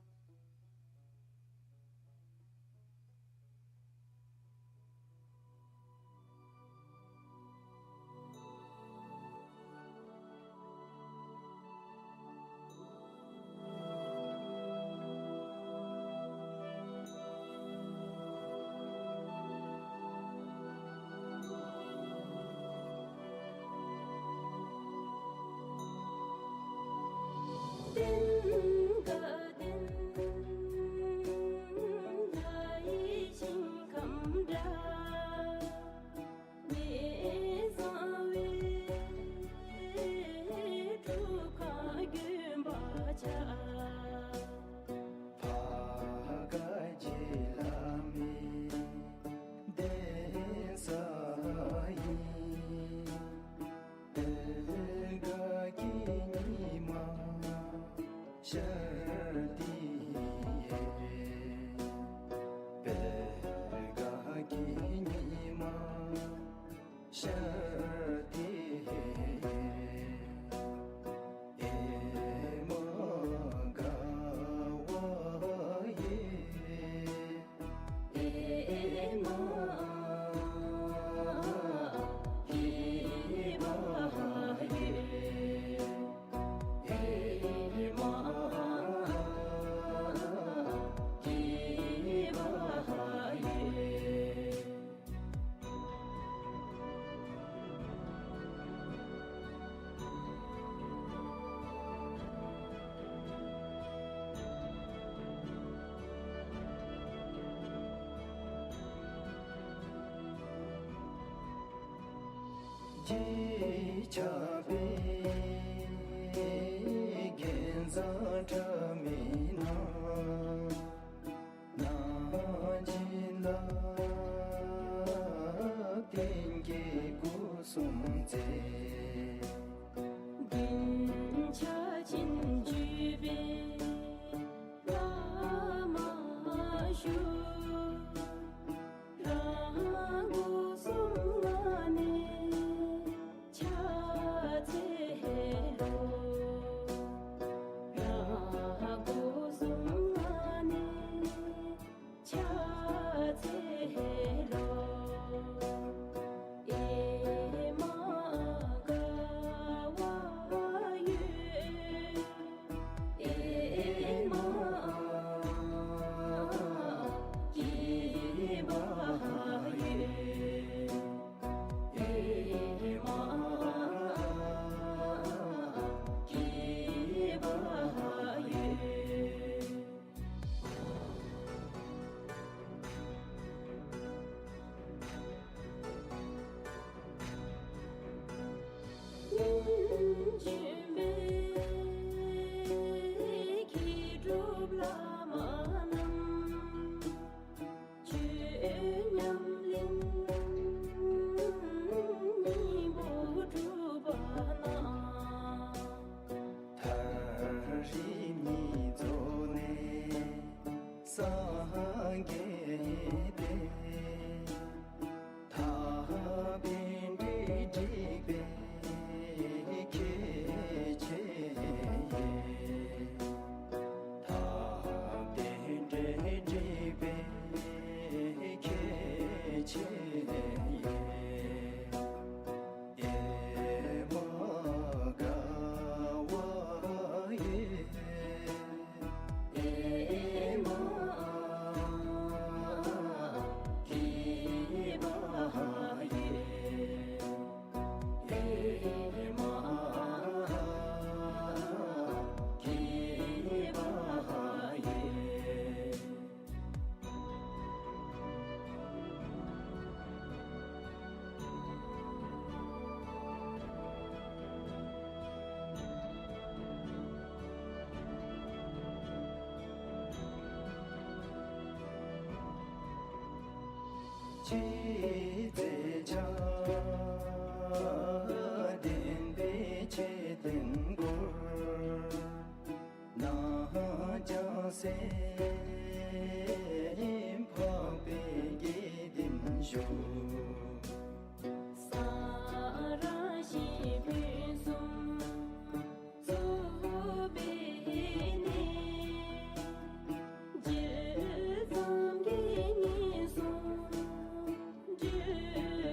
ཤཱསྟི་ཨེ་མ་ག་ཝ་ཡེ། ཨེ་མ་ཧི་བ་ཡེ། ཨེ་མ་ཧི་བ་ཡེ། རྗེས་ཆགས་པའི་གན་ས་ཕྲ་མེན་ན། ནང་བྱིན་རླབས་ལྡན་གྱི་སྒོ་གསུམ་རྩེ། མདུན་ཕྱག་ཆེན་བརྒྱུད་པའི་བླ་མ་ཞུ། རང་སྒོ་གསུམ་ལྔ་ནས་ཕྱག་འཚལ་ལོ། རང་སྒོ་གསུམ་ལྔ་ནས་ཕྱག་འཚལ་ལོ། ཨེ་མ་ག་ཝ་ཡེ། ཨེ་མ་ཧི་བ་ཡེ། ཨེ་མ་ཧི་བ་ཡེ། སྙན་བརྒྱུད་པའི་མཁས་གྲུབ་བླ་མ་རྣམས། ཆོས་ཉམས་ལེན་སྙིང་པོ་གྲུབ་པ་ན། ཐག་རིང་གཉིས་རྫོགས་ནས་སངས་རྒྱས་ཏེ། ཐར་པའི་འབྲས་སྒྲིག་པའི་ཁྱད་ཆོས་ཡོད། ཐར་པའི་འབྲས་སྒྲིག་པའི་ཁྱད་ཆོས་ཡོད། ཨེ་མ་ག་ཝ་ཡེ། ཨེ་མ་ཧི་བ་ཡེ། ཨེ་མ་ཧི་བ་ཡེ། ཕྱི་རྫས་ཆགས་ལྡན་པའི་མཆོད་རྟེན་བསྐོར། ནང་བྱང་སེམས་འཕགས་པའི་དགེ་འདུན་བཞུགས། ས་ར་ཤི་ཕུན་སུམ་ཚོགས་པའི་གནས། རྗེ་ཙོང་ཁའི་ངན་སོང་སྒྲོལ་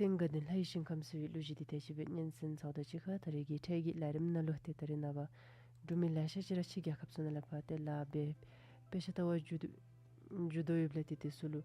དགའ་ལྡན་ལྷ་ཡི་ཞིང་ཁམས་ཟེར་བའི་གླུ་གཞས་འདི་དེ་ཅིག་སྦེ་སྙན་གསན་ཚརཝ་ད་གཅིག་ཁར་ད་རེས་ཀྱི་འཕྲལ་གྱི་ལས་རིམ་ནང་ལུ་ཏེ་ད་རེས་ནངས་པ་འབྲུག་མི་ལེ་ཤ་ཅིག་ར་ཕྱི་རྒྱལ་ཁབ་ཚུ་ནང་ལས་ཕར་ཏེ་ལཱ་འབད་དཔེ་ཆ་ལྟ་བར་འགྱོ་འགྱོ་དོ་ཡོདཔ་ལས་ཏེ་དེ་ཚུ་ལུ་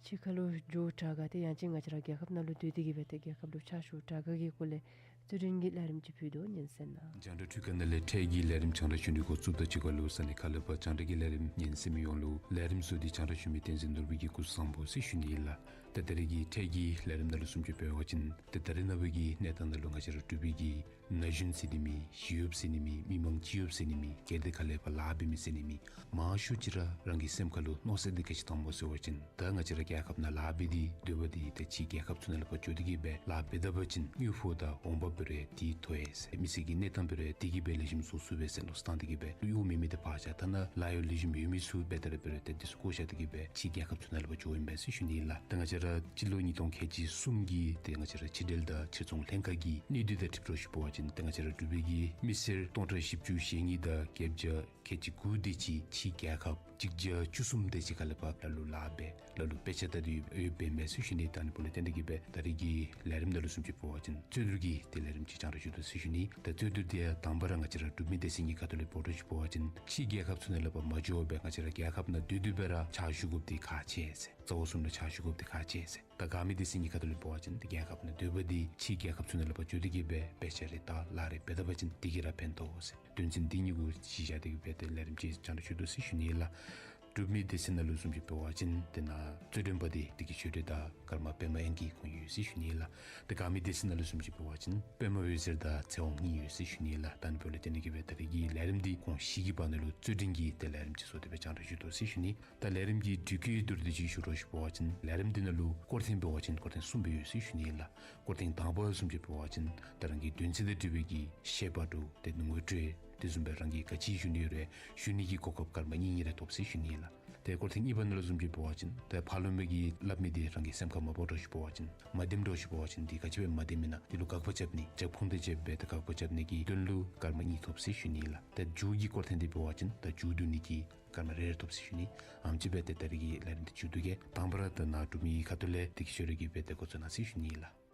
ཕྱི་ཁ་ལུ་འགྱོ་དྲག་ག་ཏེ་ཡང་ཅིན་ང་བཅས་ར་རྒྱལ་ཁབ་ནང་ལུ་སྡོད་དེ་གིས་སྦེ་ཏེ་རྒྱལ་ཁབ་ལུ་ཕྱག་ཞུ་དྲག་ག་གི་སྐོར་ལས་རྩོད་འགྲན་གྱི་ལས་རིམ་ཅིག་ཕུལ་དོ། སྙན་གསན་གནང་། རྒྱང་བསྒྲགས་ཁྲི་ཀ་ནང་ལས་འཕྲལ་གྱི་ལས་རིམ་རྒྱང་བསྒྲགས་ཞུ་ནི་འགོ་བཙུགསཔ་ད་གཅིག་ཁར་ལུ་ས་གནས་ཁག་ལས་ཕར་རྒྱང་བསྒྲགས་ཀྱི་ལས་རིམ་ཉན་གསན་མི་ཡོངས་ལུ་ལས་རིམ་བཟོ་སྟེ་རྒྱང་བསྒྲགས་ཞུ་མི་བསྟན་འཛིན་ནོར་བུ་གིས་སྐུ་གཟུགས་བཟང་པོ་ཟེར་ཞུ་ནི་ཨིན་ལགས། ད་ད་རེས་ཀྱི་འཕྲལ་གྱི་ལས་རིམ་ནང་ལུ་བཟུམ་ཅིག་འབད་བ་ཅིན་ཏེ་ད་རེས་ནངས་པ་གི་གནས་སྟངས་ནང་ལུ་ང་བཅས་ར་འབྲུག་པའི་གི་ན་གཞོན་ཟེར་ནི་མེད། ཞི་གཡོགཔ་ཟེར་ནི་མེད། མི་མང་སྤྱི་གཡོགཔ་ཟེར་ནི་མེད། སྒེར་སྡེ་ཁ་ལས་ཕར་ལཱ་འབད་མི་ཟེར་ནི་མེད། མང་ཤོས་ཅིག་ར་རང་གི་སེམས་ཁ་ལུ་མནོ་ས་འདི་ག་ཅི་བཏངམ་སྨོ་ཟེར་བ་ཅིན་ད་ང་བཅས་ར་རྒྱལ་ཁབ་ནང་ལཱ་འབད་དེ་སྡོད་པ་འདི་ཏེ་ཕྱི་རྒྱལ་ཁབ་ཚུ་ནང་ལས་ཕར་འགྱོ་སྟེ་གིས་སྦེ་ལཱ་འབད་ད་པ་ཅིན་དངུལ་ཕོགས་དང་འོང་འབབ་འབད་རུང་འདི་མཐོ་ཡི་ཟེར། མི་སེར་གྱི་གནས་སྟངས་འབད་རུང་འདི་གིས་སྦེ་ལེགས་ཤོམ་བཟོ་ཚུགས་པས་ཟེར་མནོ་བསམ་བཏང་སྟེ་གིས་སྦེ་གཡོག་མེད་མི་འདི་ཕར་བཞག། ཐ་ན་ལཱ་གཡོག་ལེགས་ཤོམ་ཡོད་མི་ཚུ་འབད་དེ་ར་འབད་རུང་ཏེ་འདི་ཚུ་བཀོ་བཞག་སྟེ་གིས་སྦེ་ཕྱི་རྒྱལ་ཁབ་ཚུ་ནང་ལས་ཕར་འགྱོཝ་ཨིན་པས་ཟེར་ཞུ་ནི་ཨིན་ལགས། ད་ང་བཅས་ར་སྤྱི་ལོ་ཉིས་སྟོང་ཁལ་གཅིག་གསུམ་གྱི་ཏེ་ང་བཅས་ར་ཕྱི་འབྲེལ་དང་ཕྱིར་ཚོང་ལྷན་ཁག་གི་གནས་སྡུད་དང་འཁྲིལ་དོ་ཞུ་བ་ཅིན་ཏེ་ང་བཅས་ར་འབྲུག་པའི་གི་མི་སེར་སྟོང་ཕྲག་བཞི་བཅུ་ཞེ་གཉིས་དང་བརྒྱད་བརྒྱ་ཁལ་གཅིག་དགུ་དེ་ཅིག་ཕྱི་རྒྱལ་ཁབ་གཅིག་བརྒྱ་བཅུ་གསུམ་དེ་ཅིག་ཁ་ལས་ཕར་ལ་ལུ་ལཱ་འབད་ལ་ལུ་དཔེ་ཆ་ལྟ་སྟེ་ཡོདཔ་ཨིན་མས་ཟེར་ཞུ་ནི། ད་ཨ་ནི་འབདཝ་ལས་བརྟེན་ཏེ་གིས་སྦེ་ད་རེས་ཀྱི་ལས་རིམ་ནང་ལུ་བཟུམ་ཅིག་འབད་བ་ཅིན་རྩོད་བསྡུར་གྱི་ཏེ་ལས་རིམ་ཅིག་རྒྱང་བསྒྲགས་ཞུ་དོ་ཟེར་ཞུ་ནི། ད་རྩོད་བསྡུར་འདི་དང་པ་ར་ང་བཅས་ར་འབྲུག་མི་སྡེ་ཚན་གྱི་ཁ་ཐུག་ལས་འབད་དོ་ཞུ་བ་ཅིན་ཕྱི་རྒྱལ་ཁབ་ཚུ་ནང་ལས་ཕར་མ་འགྱོ་བར་ང་བཅས་ར་རྒྱལ་ཁབ་ནང་སྡོད་སྡོད་པའི་ར་ཕྱག་ཞུ་དགོཔ་འདི་ཁག་ཆེ་ཟེར། རྩ་བ་གསུམ་ལུ་ཕྱག་ཞུ་དགོཔ་འདི་ཁག་ཆེ་ཟེར། ད་འགག་མི་སྡེ་ཚན་གྱི་ཁ་ཐུག་ལས་འབད་བ་ཅིན་ཏེ་རྒྱལ་ཁབ་ནང་སྡོད་པ་འདི་ཕྱི་རྒྱལ་ཁབ་ཚུ་ནང་ལས་ཕར་འགྱོ་སྟེ་གིས་སྦེ་དཔེ་ཆ་རེ་ལྟ་ལཱ་རེ་འབད་ད་པ་ཅིན་འདི་གིས་ར་ཕན་ཐོགས་ཟེར། དོན་ཚན་འདི་གཉིས་གུ་གཞི་བཞག་སྟེ་གིས་སྦེ་ཏེ་ལས་རིམ་ཅིག་རྒྱང་བསྒྲགས་ཞུ་དོ་ཟེར་ཞུ་ནི་ལགས། འབྲུག་མི་སྡེ་ཚན་ནང་ལུ་བཟུམ་ཅིག་འབད་བ་ཅིན་ཏེ་ནཱ་རྩོད་འགྲན་པ་འདི་བདེ་སྐྱིད་ཆོས་སྒྲོན་དང་ཀརྨ་པདྨ་དབྱངས་ཀྱི་ཁོང་ཡོད་ཟེར་ཞུ་ནི་ལགས། ཏེ་འགག་མི་སྡེ་ཚན་ནང་ལུ་བཟུམ་ཅིག་འབད་བ་ཅིན་པདྨ་འོད་ཟེར་དང་ཚེ་དབང་གཉིས་ཡོད་ཟེར་ཞུ་ནི་ལགས། ད་ཨ་ནི་འབདཝ་ལས་བརྟེན་ཏེ་གིས་སྦེ་ད་རེས་ཀྱི་ལས་རིམ་འདི་ཁོང་བཞི་གི་བར་ན་ལུ་རྩོད་འགྲན་གྱི་ཏེ་ལས་རིམ་ཅིག་བཟོ་སྟེ་སྦེ་རྒྱང་བསྒྲགས་ཞུ་དོ་ཟེར་ཞུ་ནི། ད་ལས་རིམ་གྱི་དུས་ཀྱི་བསྡུར་ཏེ་ཅིག་ཞུ་དོ་ཞུ་བ་ཅིན་ལས་རིམ་འདི་ནང་ལུ་སྐོར་ཐེངས་འབད་བ་ཅིན་སྐོར་ཐེངས་གསུམ་སྦེ་ཡོད་ཟེར་ཞུ་ནི་ལགས། སྐོར་ཐེངས་དང་པ་བཟུམ་ཅིག་འབད་བ་ཅིན་ད་རང་གི་དོན་ཚན་དང་འབྲེལ་བའི་གི་བཤད་པ་འདྲཝ་ཏེ་ངོ་སྤྲོད་དེ་བཟུམ་སྦེ་རང་གིས་ག་ཅི་ཞུ་ནི་ཡོད་རུང་ཞུ་ནི་གི་གོ་སྐབས་སྐར་མ་གཉིས་གཉིས་རེ་ཐོབ་ཟེར་ཞུ་ནི་ལགས། ཏེ་སྐོར་ཐེངས་གཉིས་པ་ནང་ལུ་བཟུམ་ཅིག་འབད་བ་ཅིན་ཏེ་ཕར་ལུ་མི་གིས་སླབ་མི་འདི་རང་གི་སེམས་ཁར་མ་འབོ་དོ་ཞུ་བ་ཅིན་མ་བདེནམ་འདྲཝ་ཞུ་བ་ཅིན་འདི་ག་ཅི་སྦེ་མ་བདེ་མི་ན་འདི་ལུ་དགག་པ་རྐྱབ་ནི་རྒྱབ་ཁུངས་དང་བཅསཔ་སྦེ་ཏེ་དགག་པ་རྐྱབ་ནི་གི་དོན་ལུ་སྐར་མ་གཉིས་ཐོབ་ཟེར་ཞུ་ནི་ལགས། ཏེ་མཇུག་གི་སྐོར་ཐེངས་འདི་འབད་བ་ཅིན་ཏེ་མཇུག་བསྡུ་ནི་གི་སྐར་མ་རེ་རེ་ཐོབ་ཟེར་ཞུ་ནི། ཨ་ནེམ་ཅིག་སྦེ་ཏེ་ད་རེས་ཀྱི་ལས་རིམ་འདི་མཇུག་བསྡུ་གེ། དང་པ་ར་ཏེ་ནཱ་འབྲུག་མི་ཁ་ཐུག་ལས་བདེ་སྐྱིད་ཆོས་སྒྲོན་གྱིས་སྦེ་ཏེ་འགོ་བཙུགས་གནང་ཟེར་ཞུ་ནི་ལགས།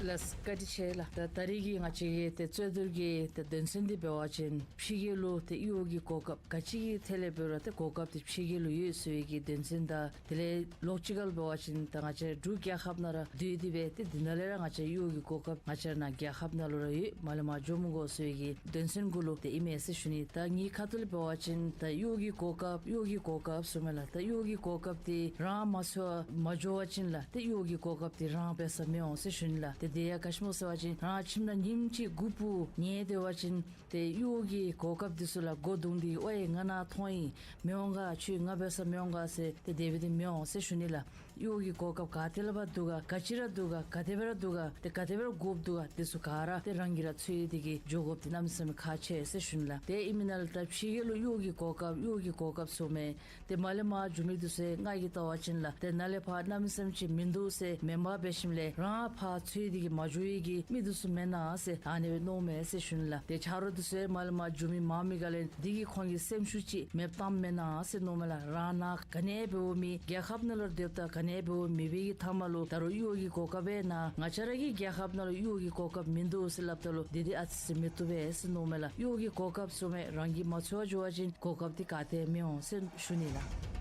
ལགས་བཀའ་དྲིན་ཆེ་ལགས། ད་ད་རེས་ཀྱི་ང་བཅས་ཀྱི་ཏེ་རྩོད་བསྡུར་གྱི་ཏེ་དོན་ཚན་འདི་འབད་བ་ཅིན་ཕྱི་རྒྱལ་ལུ་ཏེ་གཡོག་གི་གོ་སྐབས་ག་ཅི་གི་ཐད་ལས་འབད་རུང་ཏེ་གོ་སྐབས་འདི་ཕྱི་རྒྱལ་ལུ་ཡོད་ཟེར་བའི་གི་དོན་ཚན་དང་དེ་ལས་ལོགས་ཅིག་ཁར་འབད་བ་ཅིན་ད་ང་བཅས་འབྲུག་རྒྱལ་ཁབ་ནང་ར་སྡོད་དེ་སྦེ་ཏེ་འདི་ནང་ལས་ར་ང་བཅས་གཡོག་གི་གོ་སྐབས་ང་བཅས་ནཱ་རྒྱལ་ཁབ་ནང་ལུ་ར་ཡོད། མར་ལས་མར་འགྱོ་མི་དགོ་ཟེར་བའི་གི་དོན་ཚན་གུ་ལུ་ཏེ་ཨིན་མས་ཟེར་ཞུ་ནི། ད་ངེའི་ཁ་ཐུག་ལས་འབད་བ་ཅིན་ད་གཡོག་གི་གོ་སྐབས་གཡོག་གི་གོ་སྐབས་ཟེར་མས་ལགས། ད་གཡོག་གི་གོ་སྐབས་འདི་རང་མ་འཚོལ་བར་མ་འགྱོ་བ་ཅིན་ལགས་ཏེ་གཡོག་གི་གོ་སྐབས་འདི་རང་འབད་ས་མི་འོང་ཟེར་ཞུ་ནི་ལགས། ཏེ་དེ་ཡང་ག་ཅི་སྨོ་ཟེར་བ་ཅིན་རང་ཁྱིམ་ནང་ཉིནམ་གཅིག་དགུ་པོ་ཉལ་སྡོད་པ་ཅིན་ཏེ་གཡོག་གི་གོ་སྐབས་འདི་ཚུ་ལུ་སྒོ་རྡུང་སྟེ་ཝའེ་ང་ནཱ་མཐོང་ཡི་མི་འོང་ག་ཁྱོད་ང་འབད་ས་མི་འོང་ག་ཟེར་ཏེ་དེ་སྦེ་འདི་མི་འོང་ཟེར་ཞུ་ནི་ལགས། གཡོག་གི་གོ་སྐབས་ག་ཏེ་ལས་ཕར་འདུག་ག་ག་ཅི་ར་འདུག་ག་ག་དེ་སྦེ་ར་འདུག་ག་ཏེ་ག་དེ་སྦེ་ར་དགོཔ་འདུག་ག་དེ་ཚུ་ག་ར་ཏེ་རང་གིས་ར་འཚོལ་ཏེ་གིས་འགྱོ་དགོཔ་འདི་གནམ་མེད་ས་མེད་ཁག་ཆེ་ཟེར་ཞུ་ནི་ལགས། ཏེ་ཨིན་མི་ནང་ལུ་ད་ཕྱི་རྒྱལ་ལུ་གཡོག་གི་གོ་སྐབས་གཡོག་གི་གོ་སྐབས་ཟེར་མི་ཏེ་མར་ལས་མར་འགྱོ་མི་འདི་ཚུ་ང་གིས་བལྟ་བ་ཅིན་ལགས་ཏེ་ནཱ་ལས་ཕར་གནམ་མེད་ས་མེད་ཅིག་མིན་འདུག་ཟེར་མེན་པར་འབད་ཞིནམ་ལས་རང་ཕར་འཚོལ་ཏེ་གིས་མ་འགྱོ་བའི་གི་མི་འདི་ཚུ་མེན་ན་ཟེར་ཨ་ནི་སྦེ་མནོཝ་མས་ཟེར་ཞུ་ནི་ལགས། ཏེ་ཆ་རོགས་འདི་ཚུ་མར་ལས་མར་འགྱོ་མི་མང་མི་ག་ལས་འདི་གིས་ཁོང་གི་སེམས་ཤུགས་ཅིག་མེདཔ་བཏངམ་མེན་ན་ཟེར་མནོཝ་མས་ལགས། རང་ནཱ་ག་ནི་འབདཝ་མེད་རྒྱལ་ཁབ་ནང་ལུ་སྡོདཔ་ད་ག་ནི་འབདཝ་མེད་པའི་གི་མཐའ་མ་ལུ་ད་རུང་གཡོག་གི་གོ་སྐབས་ཨིན་ན་ང་བཅས་ར་གི་རྒྱལ་ཁབ་ནང་ལུ་གཡོག་གི་གོ་སྐབས་མིན་འདུག་ཟེར་སླབ་ད་ལུ་འདི་འདི་ཨ་ཙི་ཙི་མི་བཏུབ་པས་ཟེར་མནོཝ་མས་ལགས། གཡོག་གི་གོ་སྐབས་ཟེར་མི་རང་གིས་མ་འཚོལ་བར་འགྱོ་བ་ཅིན་གོ་སྐབས་འདི་ག་ཏེ་མི་འོང་ཟེར་ཞུ་ནི་ལགས།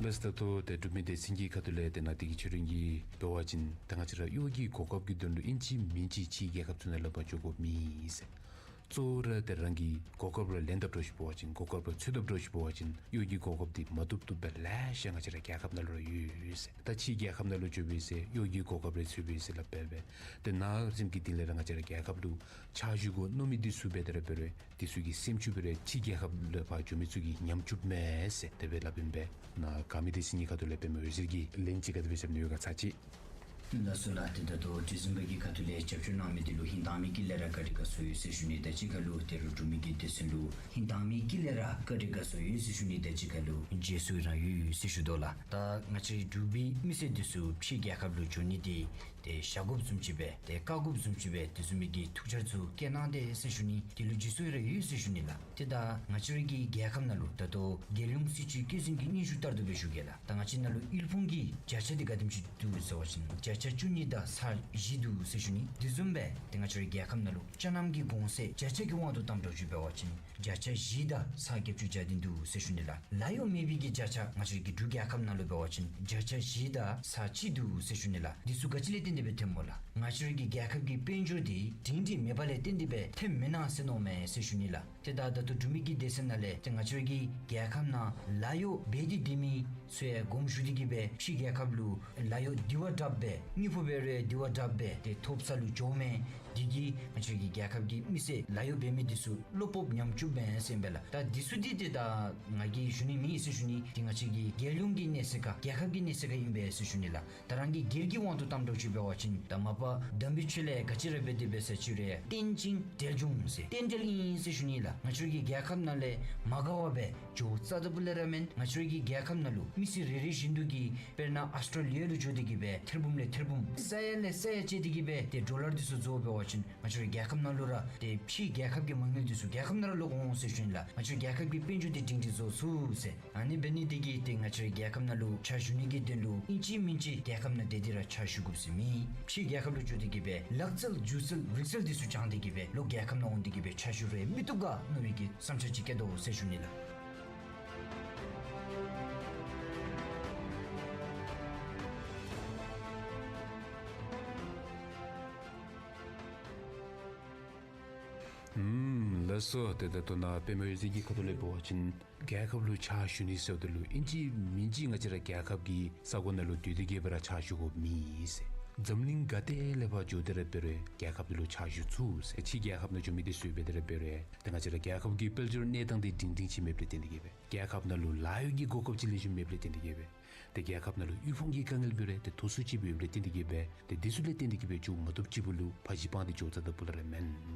ལགས་ད་ལྟོ་ཏེ་འབྲུག་མི་སྡེ་ཚན་གྱི་ཁ་ཐུག་ལས་ཏེ་ནཱ་བདེ་སྐྱིད་ཆོས་སྒྲོན་གྱིས་འབད་བ་ཅིན་ད་ང་བཅས་ར་གཡོག་གི་གོ་སྐབས་ཀྱི་དོན་ལུ་ཨིན་ཅི་མིན་ཅི་ཕྱི་རྒྱལ་ཁབ་ཚུ་ནང་ལུ་ཕར་འགྱོ་དགོཔ་མེད་ཟེར། གཙོ་བོ་ར་ཏེ་རང་གིས་གོ་སྐབས་ར་ལེན་ཐབས་འདྲཝ་ཞུ་བ་ཅིན་གོ་སྐབས་ར་འཚོལ་ཐབས་འདྲཝ་ཞུ་བ་ཅིན་གཡོག་གི་གོ་སྐབས་འདི་མ་བཏུབ་བཏུབ་སྦེ་ལེ་ཤ་ང་བཅས་ར་རྒྱལ་ཁབ་ནང་ལུ་ར་ཡོད་ཟེར། ད་ཕྱི་རྒྱལ་ཁབ་ནང་ལུ་འགྱོ་བས་ཟེར་གཡོག་གི་གོ་སྐབས་རེ་འཚོལ་བས་ཟེར་སླབ་སྦེ་སྦེ་ཏེ་ནཱ་རྩེདམོ་གི་སྟེང་ལས་ར་ང་བཅས་ར་རྒྱལ་ཁབ་ལུ་ཕྱག་ཞུ་དགོ་མནོ་མི་འདི་ཚུ་འབད་དེ་ར་འབད་རུང་འདི་ཚུ་གི་སེམས་ཤུགས་འབད་རུང་ཕྱི་རྒྱལ་ཁབ་ལུ་ཕར་འགྱོ་མི་ཚུ་གི་ཉམས་བཅུགཔ་མས་ཟེར་དེ་སྦེ་སླབ་ཨིན་པས། ནཱ་འགག་མི་སྡེ་ཚན་གྱི་ཁ་ཐུག་ལས་པདྨ་འོད་ཟེར་གྱིས་ལན་ཅིག་ག་དེ་སྦེ་རྐྱབ་ནི་ཡོད་ག་ཚར་གཅིག། ལགས་སོ་ལགས། ཏེ་ད་ལྟོ་རྩེདམོ་གི་ཁ་ཐུག་ལས་རྒྱབ་སྐྱོར་གནང་མི་འདི་ལུ་ཧིང་དྭངས་མའི་དཀྱིལ་ལས་ར་བཀའ་དྲིན་དགའ་ཚོར་ཡོད་ཟེར་ཞུ་ནི་དང་གཅིག་ཁར་ལུ་ཏེ་རུང་འབྲུག་མི་སྡེ་ཚན་ལུ་ཧིང་དྭངས་མའི་དཀྱིལ་ལས་ར་བཀའ་དྲིན་དགའ་ཚོར་ཡོད་ཟེར་ཞུ་ནི་དང་གཅིག་ཁར་ལུ་རྗེས་སུ་ཡི་རང་ཡོད་ཟེར་ཞུ་དོ་ལགས། ད་ང་བཅས་འབྲུག་པའི་མི་སེར་འདི་ཚུ་ཕྱི་རྒྱལ་ཁབ་ལུ་འགྱོ་ནི་འདི་ ཏེ་བཞག་དགོཔ་བཟུམ་ཅིག་སྦེ་ཏེ་བཀག་དགོཔ་བཟུམ་ཅིག་སྦེ་དེ་བཟུམ་མའི་གི་ཐུགས་འཆར་ཚུ་བསྐྱལ་གནང་དེས་ཟེར་ཞུ་ནི། དེ་ལུ་རྗེས་སུ་ཡང་ར་ཡོད་ཟེར་ཞུ་ནི་ལགས། ཏེ་ད་ང་བཅས་རའི་གི་རྒྱལ་ཁབ་ནང་ལུ་ད་ལྟོ་རྒྱལ་ཡོངས་སྲིད་བྱུས་བཀོད་ཟིན་གྱི་སྙན་ཞུ་ལྟར་དུ་སྦེ་ཞུ་གེ་ལགས། ད་ང་བཅས་ནང་ལུ་དབུལ་ཕོངས་ཀྱི་བརྒྱ་ཆ་འདི་ག་དེམ་ཅིག་འདུག་ཟེར་བ་ཅིན་བརྒྱ་ཆ་བཅུ་གཉིས་དང་ཚག་བཞི་འདུག་ཟེར་ཞུ་ནི། དེ་བཟུམ་སྦེ་ཏེ་ང་བཅས་རའི་རྒྱལ་ཁབ་ནང་ལུ་ཅ་ནམ་གྱི་གོང་ཚད་བརྒྱ་ཆ་གི་དབང་དུ་བཏངམ་འདྲཝ་ཅིག་འབད་བ་ཅིན་བརྒྱ་ཆ་བཞི་དང་ཚག་བརྒྱད་ཅུ་གྱ་བདུན་འདུག་ཟེར་ཞུ་ནི་ལགས། ལཱ་གཡོག་མེད་པའི་གི་བརྒྱ་ཆ་ང་བཅས་རའི་གི་འབྲུག་རྒྱལ་ཁབ་ནང་ལུ་འབད་བ་ཅིན་བརྒྱ་ཆ་བཞི་དང་ཚག་གཅིག་འདུག་ཟེར་ཞུ་ནི་ལགས། འདི་ཚུ་ག་ཅི་ལས་བརྟེན་ཏེ་སྦེ་ཐོནམ་སྨོ་ལགས། ང་བཅས་རའི་གི་རྒྱལ་ཁབ་ཀྱི་དཔལ་འབྱོར་འདི་སྒྲིང་སྒྲི་མེདཔ་ལས་བརྟེན་ཏེ་སྦེ་ཐོནམ་མེན་ན་ཟེར་མནོཝ་མས་ཟེར་ཞུ་ནི་ལགས། ཏེ་ད་ད་ལྟོ་འབྲུག་མི་གི་སྡེ་ཚན་ནང་ལས་ཏེ་ང་བཅས་རའི་གི་རྒྱལ་ཁབ་ནང་ལཱ་གཡོག་འབད་དེ་སྡོད་མི་ཚུ་ཡང་དགོངསམ་ཞུ་སྟེ་གི་སྦེ་ཕྱི་རྒྱལ་ཁབ་ལུ་ལཱ་གཡོག་འདི་བ་དྲགཔ་སྦེ་དངུལ་ཕོགས་འབད་རུང་འདི་བ་དྲགཔ་སྦེ་ཏེ་ཐོབ་ས་ལུ་འགྱོཝ་མས། འདི་གིས་ང་བཅས་རའི་གི་རྒྱལ་ཁབ་ཀྱི་མི་སེར་ལཱ་གཡོག་འབད་མི་འདི་ཚུ་བློ་སྤོབས་ཉམས་བཅུགཔ་མས་ཟེར་ཨིན་པས་ལགས། ད་འདི་ཚུ་འདི་ཏེ་ད་ང་གིས་ཞུ་ནི་མེན་ཟེར་ཞུ་ནི། འདི་ང་བཅས་ཀྱི་རྒྱལ་ཡོངས་ཀྱི་གནས་ཚད་ཁར་རྒྱལ་ཁབ་ཀྱི་གནས་ཚད་ཁར་ཨིན་པས་ཟེར་ཞུ་ནི་ལགས། ད་རང་གི་སྒེར་གྱི་དབང་དུ་བཏངམ་འདྲཝ་ཅིག་འབད་བ་ཅིན་ད་མ་པ་དམ་པའི་ཆོས་ལས་ག་ཅི་ར་འབད་དེ་འབད་ས་ཅི་རུང་རྟེན་ཅིང་འབྲེལ་འབྱུང་ཟེར་རྟེན་འབྲེལ་ཨིན་ཟེར་ཞུ་ནི་ལགས། ང་བཅས་རའི་གི་རྒྱལ་ཁབ་ནང་ལས་མ་དགའ་བར་སྦེ་འགྱོཝ་རྩ་ལྟ་བུ་ལས་ར་མེན། ང་བཅས་རའི་གི་རྒྱལ་ཁབ་ནང་ལུ་མི་སེར་རེ་རེ་བཞིན་དུ་གིས་དཔེར་ན་ཨཱོས་ཊྲེ་ལི་ཡ་ལུ་འགྱོ་སྟེ་གི་སྦེ་ཐེར་འབུམ་ལས་ཐེར་འབུམ་ས་ཡ་ལས་ས་ཡ་བཅད་དེ་གི་སྦེ་ཏེ་ཌོ་ལར་འདི་ཚུ་བཟོ་འབད་བ་ཅིན་ང་བཅས་རའི་རྒྱལ་ཁབ་ནང་ལུ་ར་ཏེ་ཕྱི་རྒྱལ་ཁབ་ཀྱི་མ་དངུལ་འདི་ཚུ་རྒྱལ་ཁབ་ནང་ར་ལོག་འོང་ཟེར་ཞུ་ནི་ལགས། ང་བཅས་རྒྱལ་ཁབ་ཀྱི་དཔལ་འབྱོར་འདི་སྒྲིང་སྒྲི་བཟོ་ཚུགས་ཟེར། ཨ་ནི་འབད་ནི་འདི་གིས་ཏེ་ང་བཅས་རའི་རྒྱལ་ཁབ་ནང་ལུ་ཕྱག་ཞུ་ནི་གི་དོན་ལུ་ཨིན་ཅི་མིན་ཅི་རྒྱལ་ཁབ་ནང་སྡོད་དེ་ར་ཕྱག་ཞུ་དགོཔ་ཟེར་མེད། ཕྱི་རྒྱལ་ཁབ་ལུ་འགྱོ་སྟེ་གི་སྦེ་ལག་རྩལ་སྒྱུ་རྩལ་རིག་རྩལ་འདི་ཚུ་སྦྱང་སྟེ་གི་སྦེ་ལོག་རྒྱལ་ཁབ་ནང་འོང་སྟེ་གི་སྦེ་ཕྱག་ཞུ་རུང་མི་བཏུབ་ག་མནོ་བའི་གི་བསམ་འཆར་ཅིག་བསྐྱེད་དོ་ཟེར་ཞུ་ནི་ལགས། ཨུམ་ལགས་སོ། ཏེ་ད་ལྟོ་ནཱ་པདྨ་འོད་ཟེར་གྱི་ཁ་ཐུག་ལས་འབད་བ་ཅིན་རྒྱལ་ཁབ་ལུ་ཕྱག་ཞུ་ནི་ཟེརཝ་ད་ལུ་ཨིན་ཅི་མིན་ཅི་ང་བཅས་ར་རྒྱལ་ཁབ་ཀྱི་ས་གོ་ནང་ལུ་སྡོད་དེ་གི་སྦེ་ར་ཕྱག་ཞུ་དགོཔ་མེད་ཟེར། འཛམ་གླིང་ག་ཏེ་ལས་ཕར་འགྱོ་སྟེ་ར་འབད་རུང་རྒྱལ་ཁབ་འདི་ལུ་ཕྱག་ཞུ་ཚུགས་ཟེར། ཕྱི་རྒྱལ་ཁབ་ནང་འགྱོ་མི་འདི་ཚུ་འབད་དེ་ར་འབད་རུང་ཏེ་ང་བཅས་ར་རྒྱལ་ཁབ་ཀྱི་དཔལ་འབྱོར་གནས་སྟངས་འདི་སྒྲིང་སྒྲིང་ཅིག་མེདཔ་ལས་བརྟེན་ཏེ་གི་སྦེ་རྒྱལ་ཁབ་ནང་ལུ་ལཱ་གཡོག་གི་གོ་སྐབས་ཅིག་ལེགས་ཤོམ་མེདཔ་ལས་བརྟེན་ཏེ་གི་སྦེ་ཏེ་རྒྱལ་ཁབ་ནང་ལུ་དབུལ་ཕོངས་ཀྱི་དཀའ་ངལ་འབད་རུང་ཏེ་མཐོ་སུ་ཅིག་སྦེ་ཡོདཔ་ལས་བརྟེན་ཏེ་གི་སྦེ་ཏེ་འདི་ཚུ་ལས་བརྟེན་ཏེ་གི་སྦེ་མཇུག་མ་བསྡུཝ་ཅིག་པོ་ལུ་ཕར་གཞི་སྤང་སྟེ་འགྱོ་རྩ་ལྟ་བུ་ལས་ར་མེན།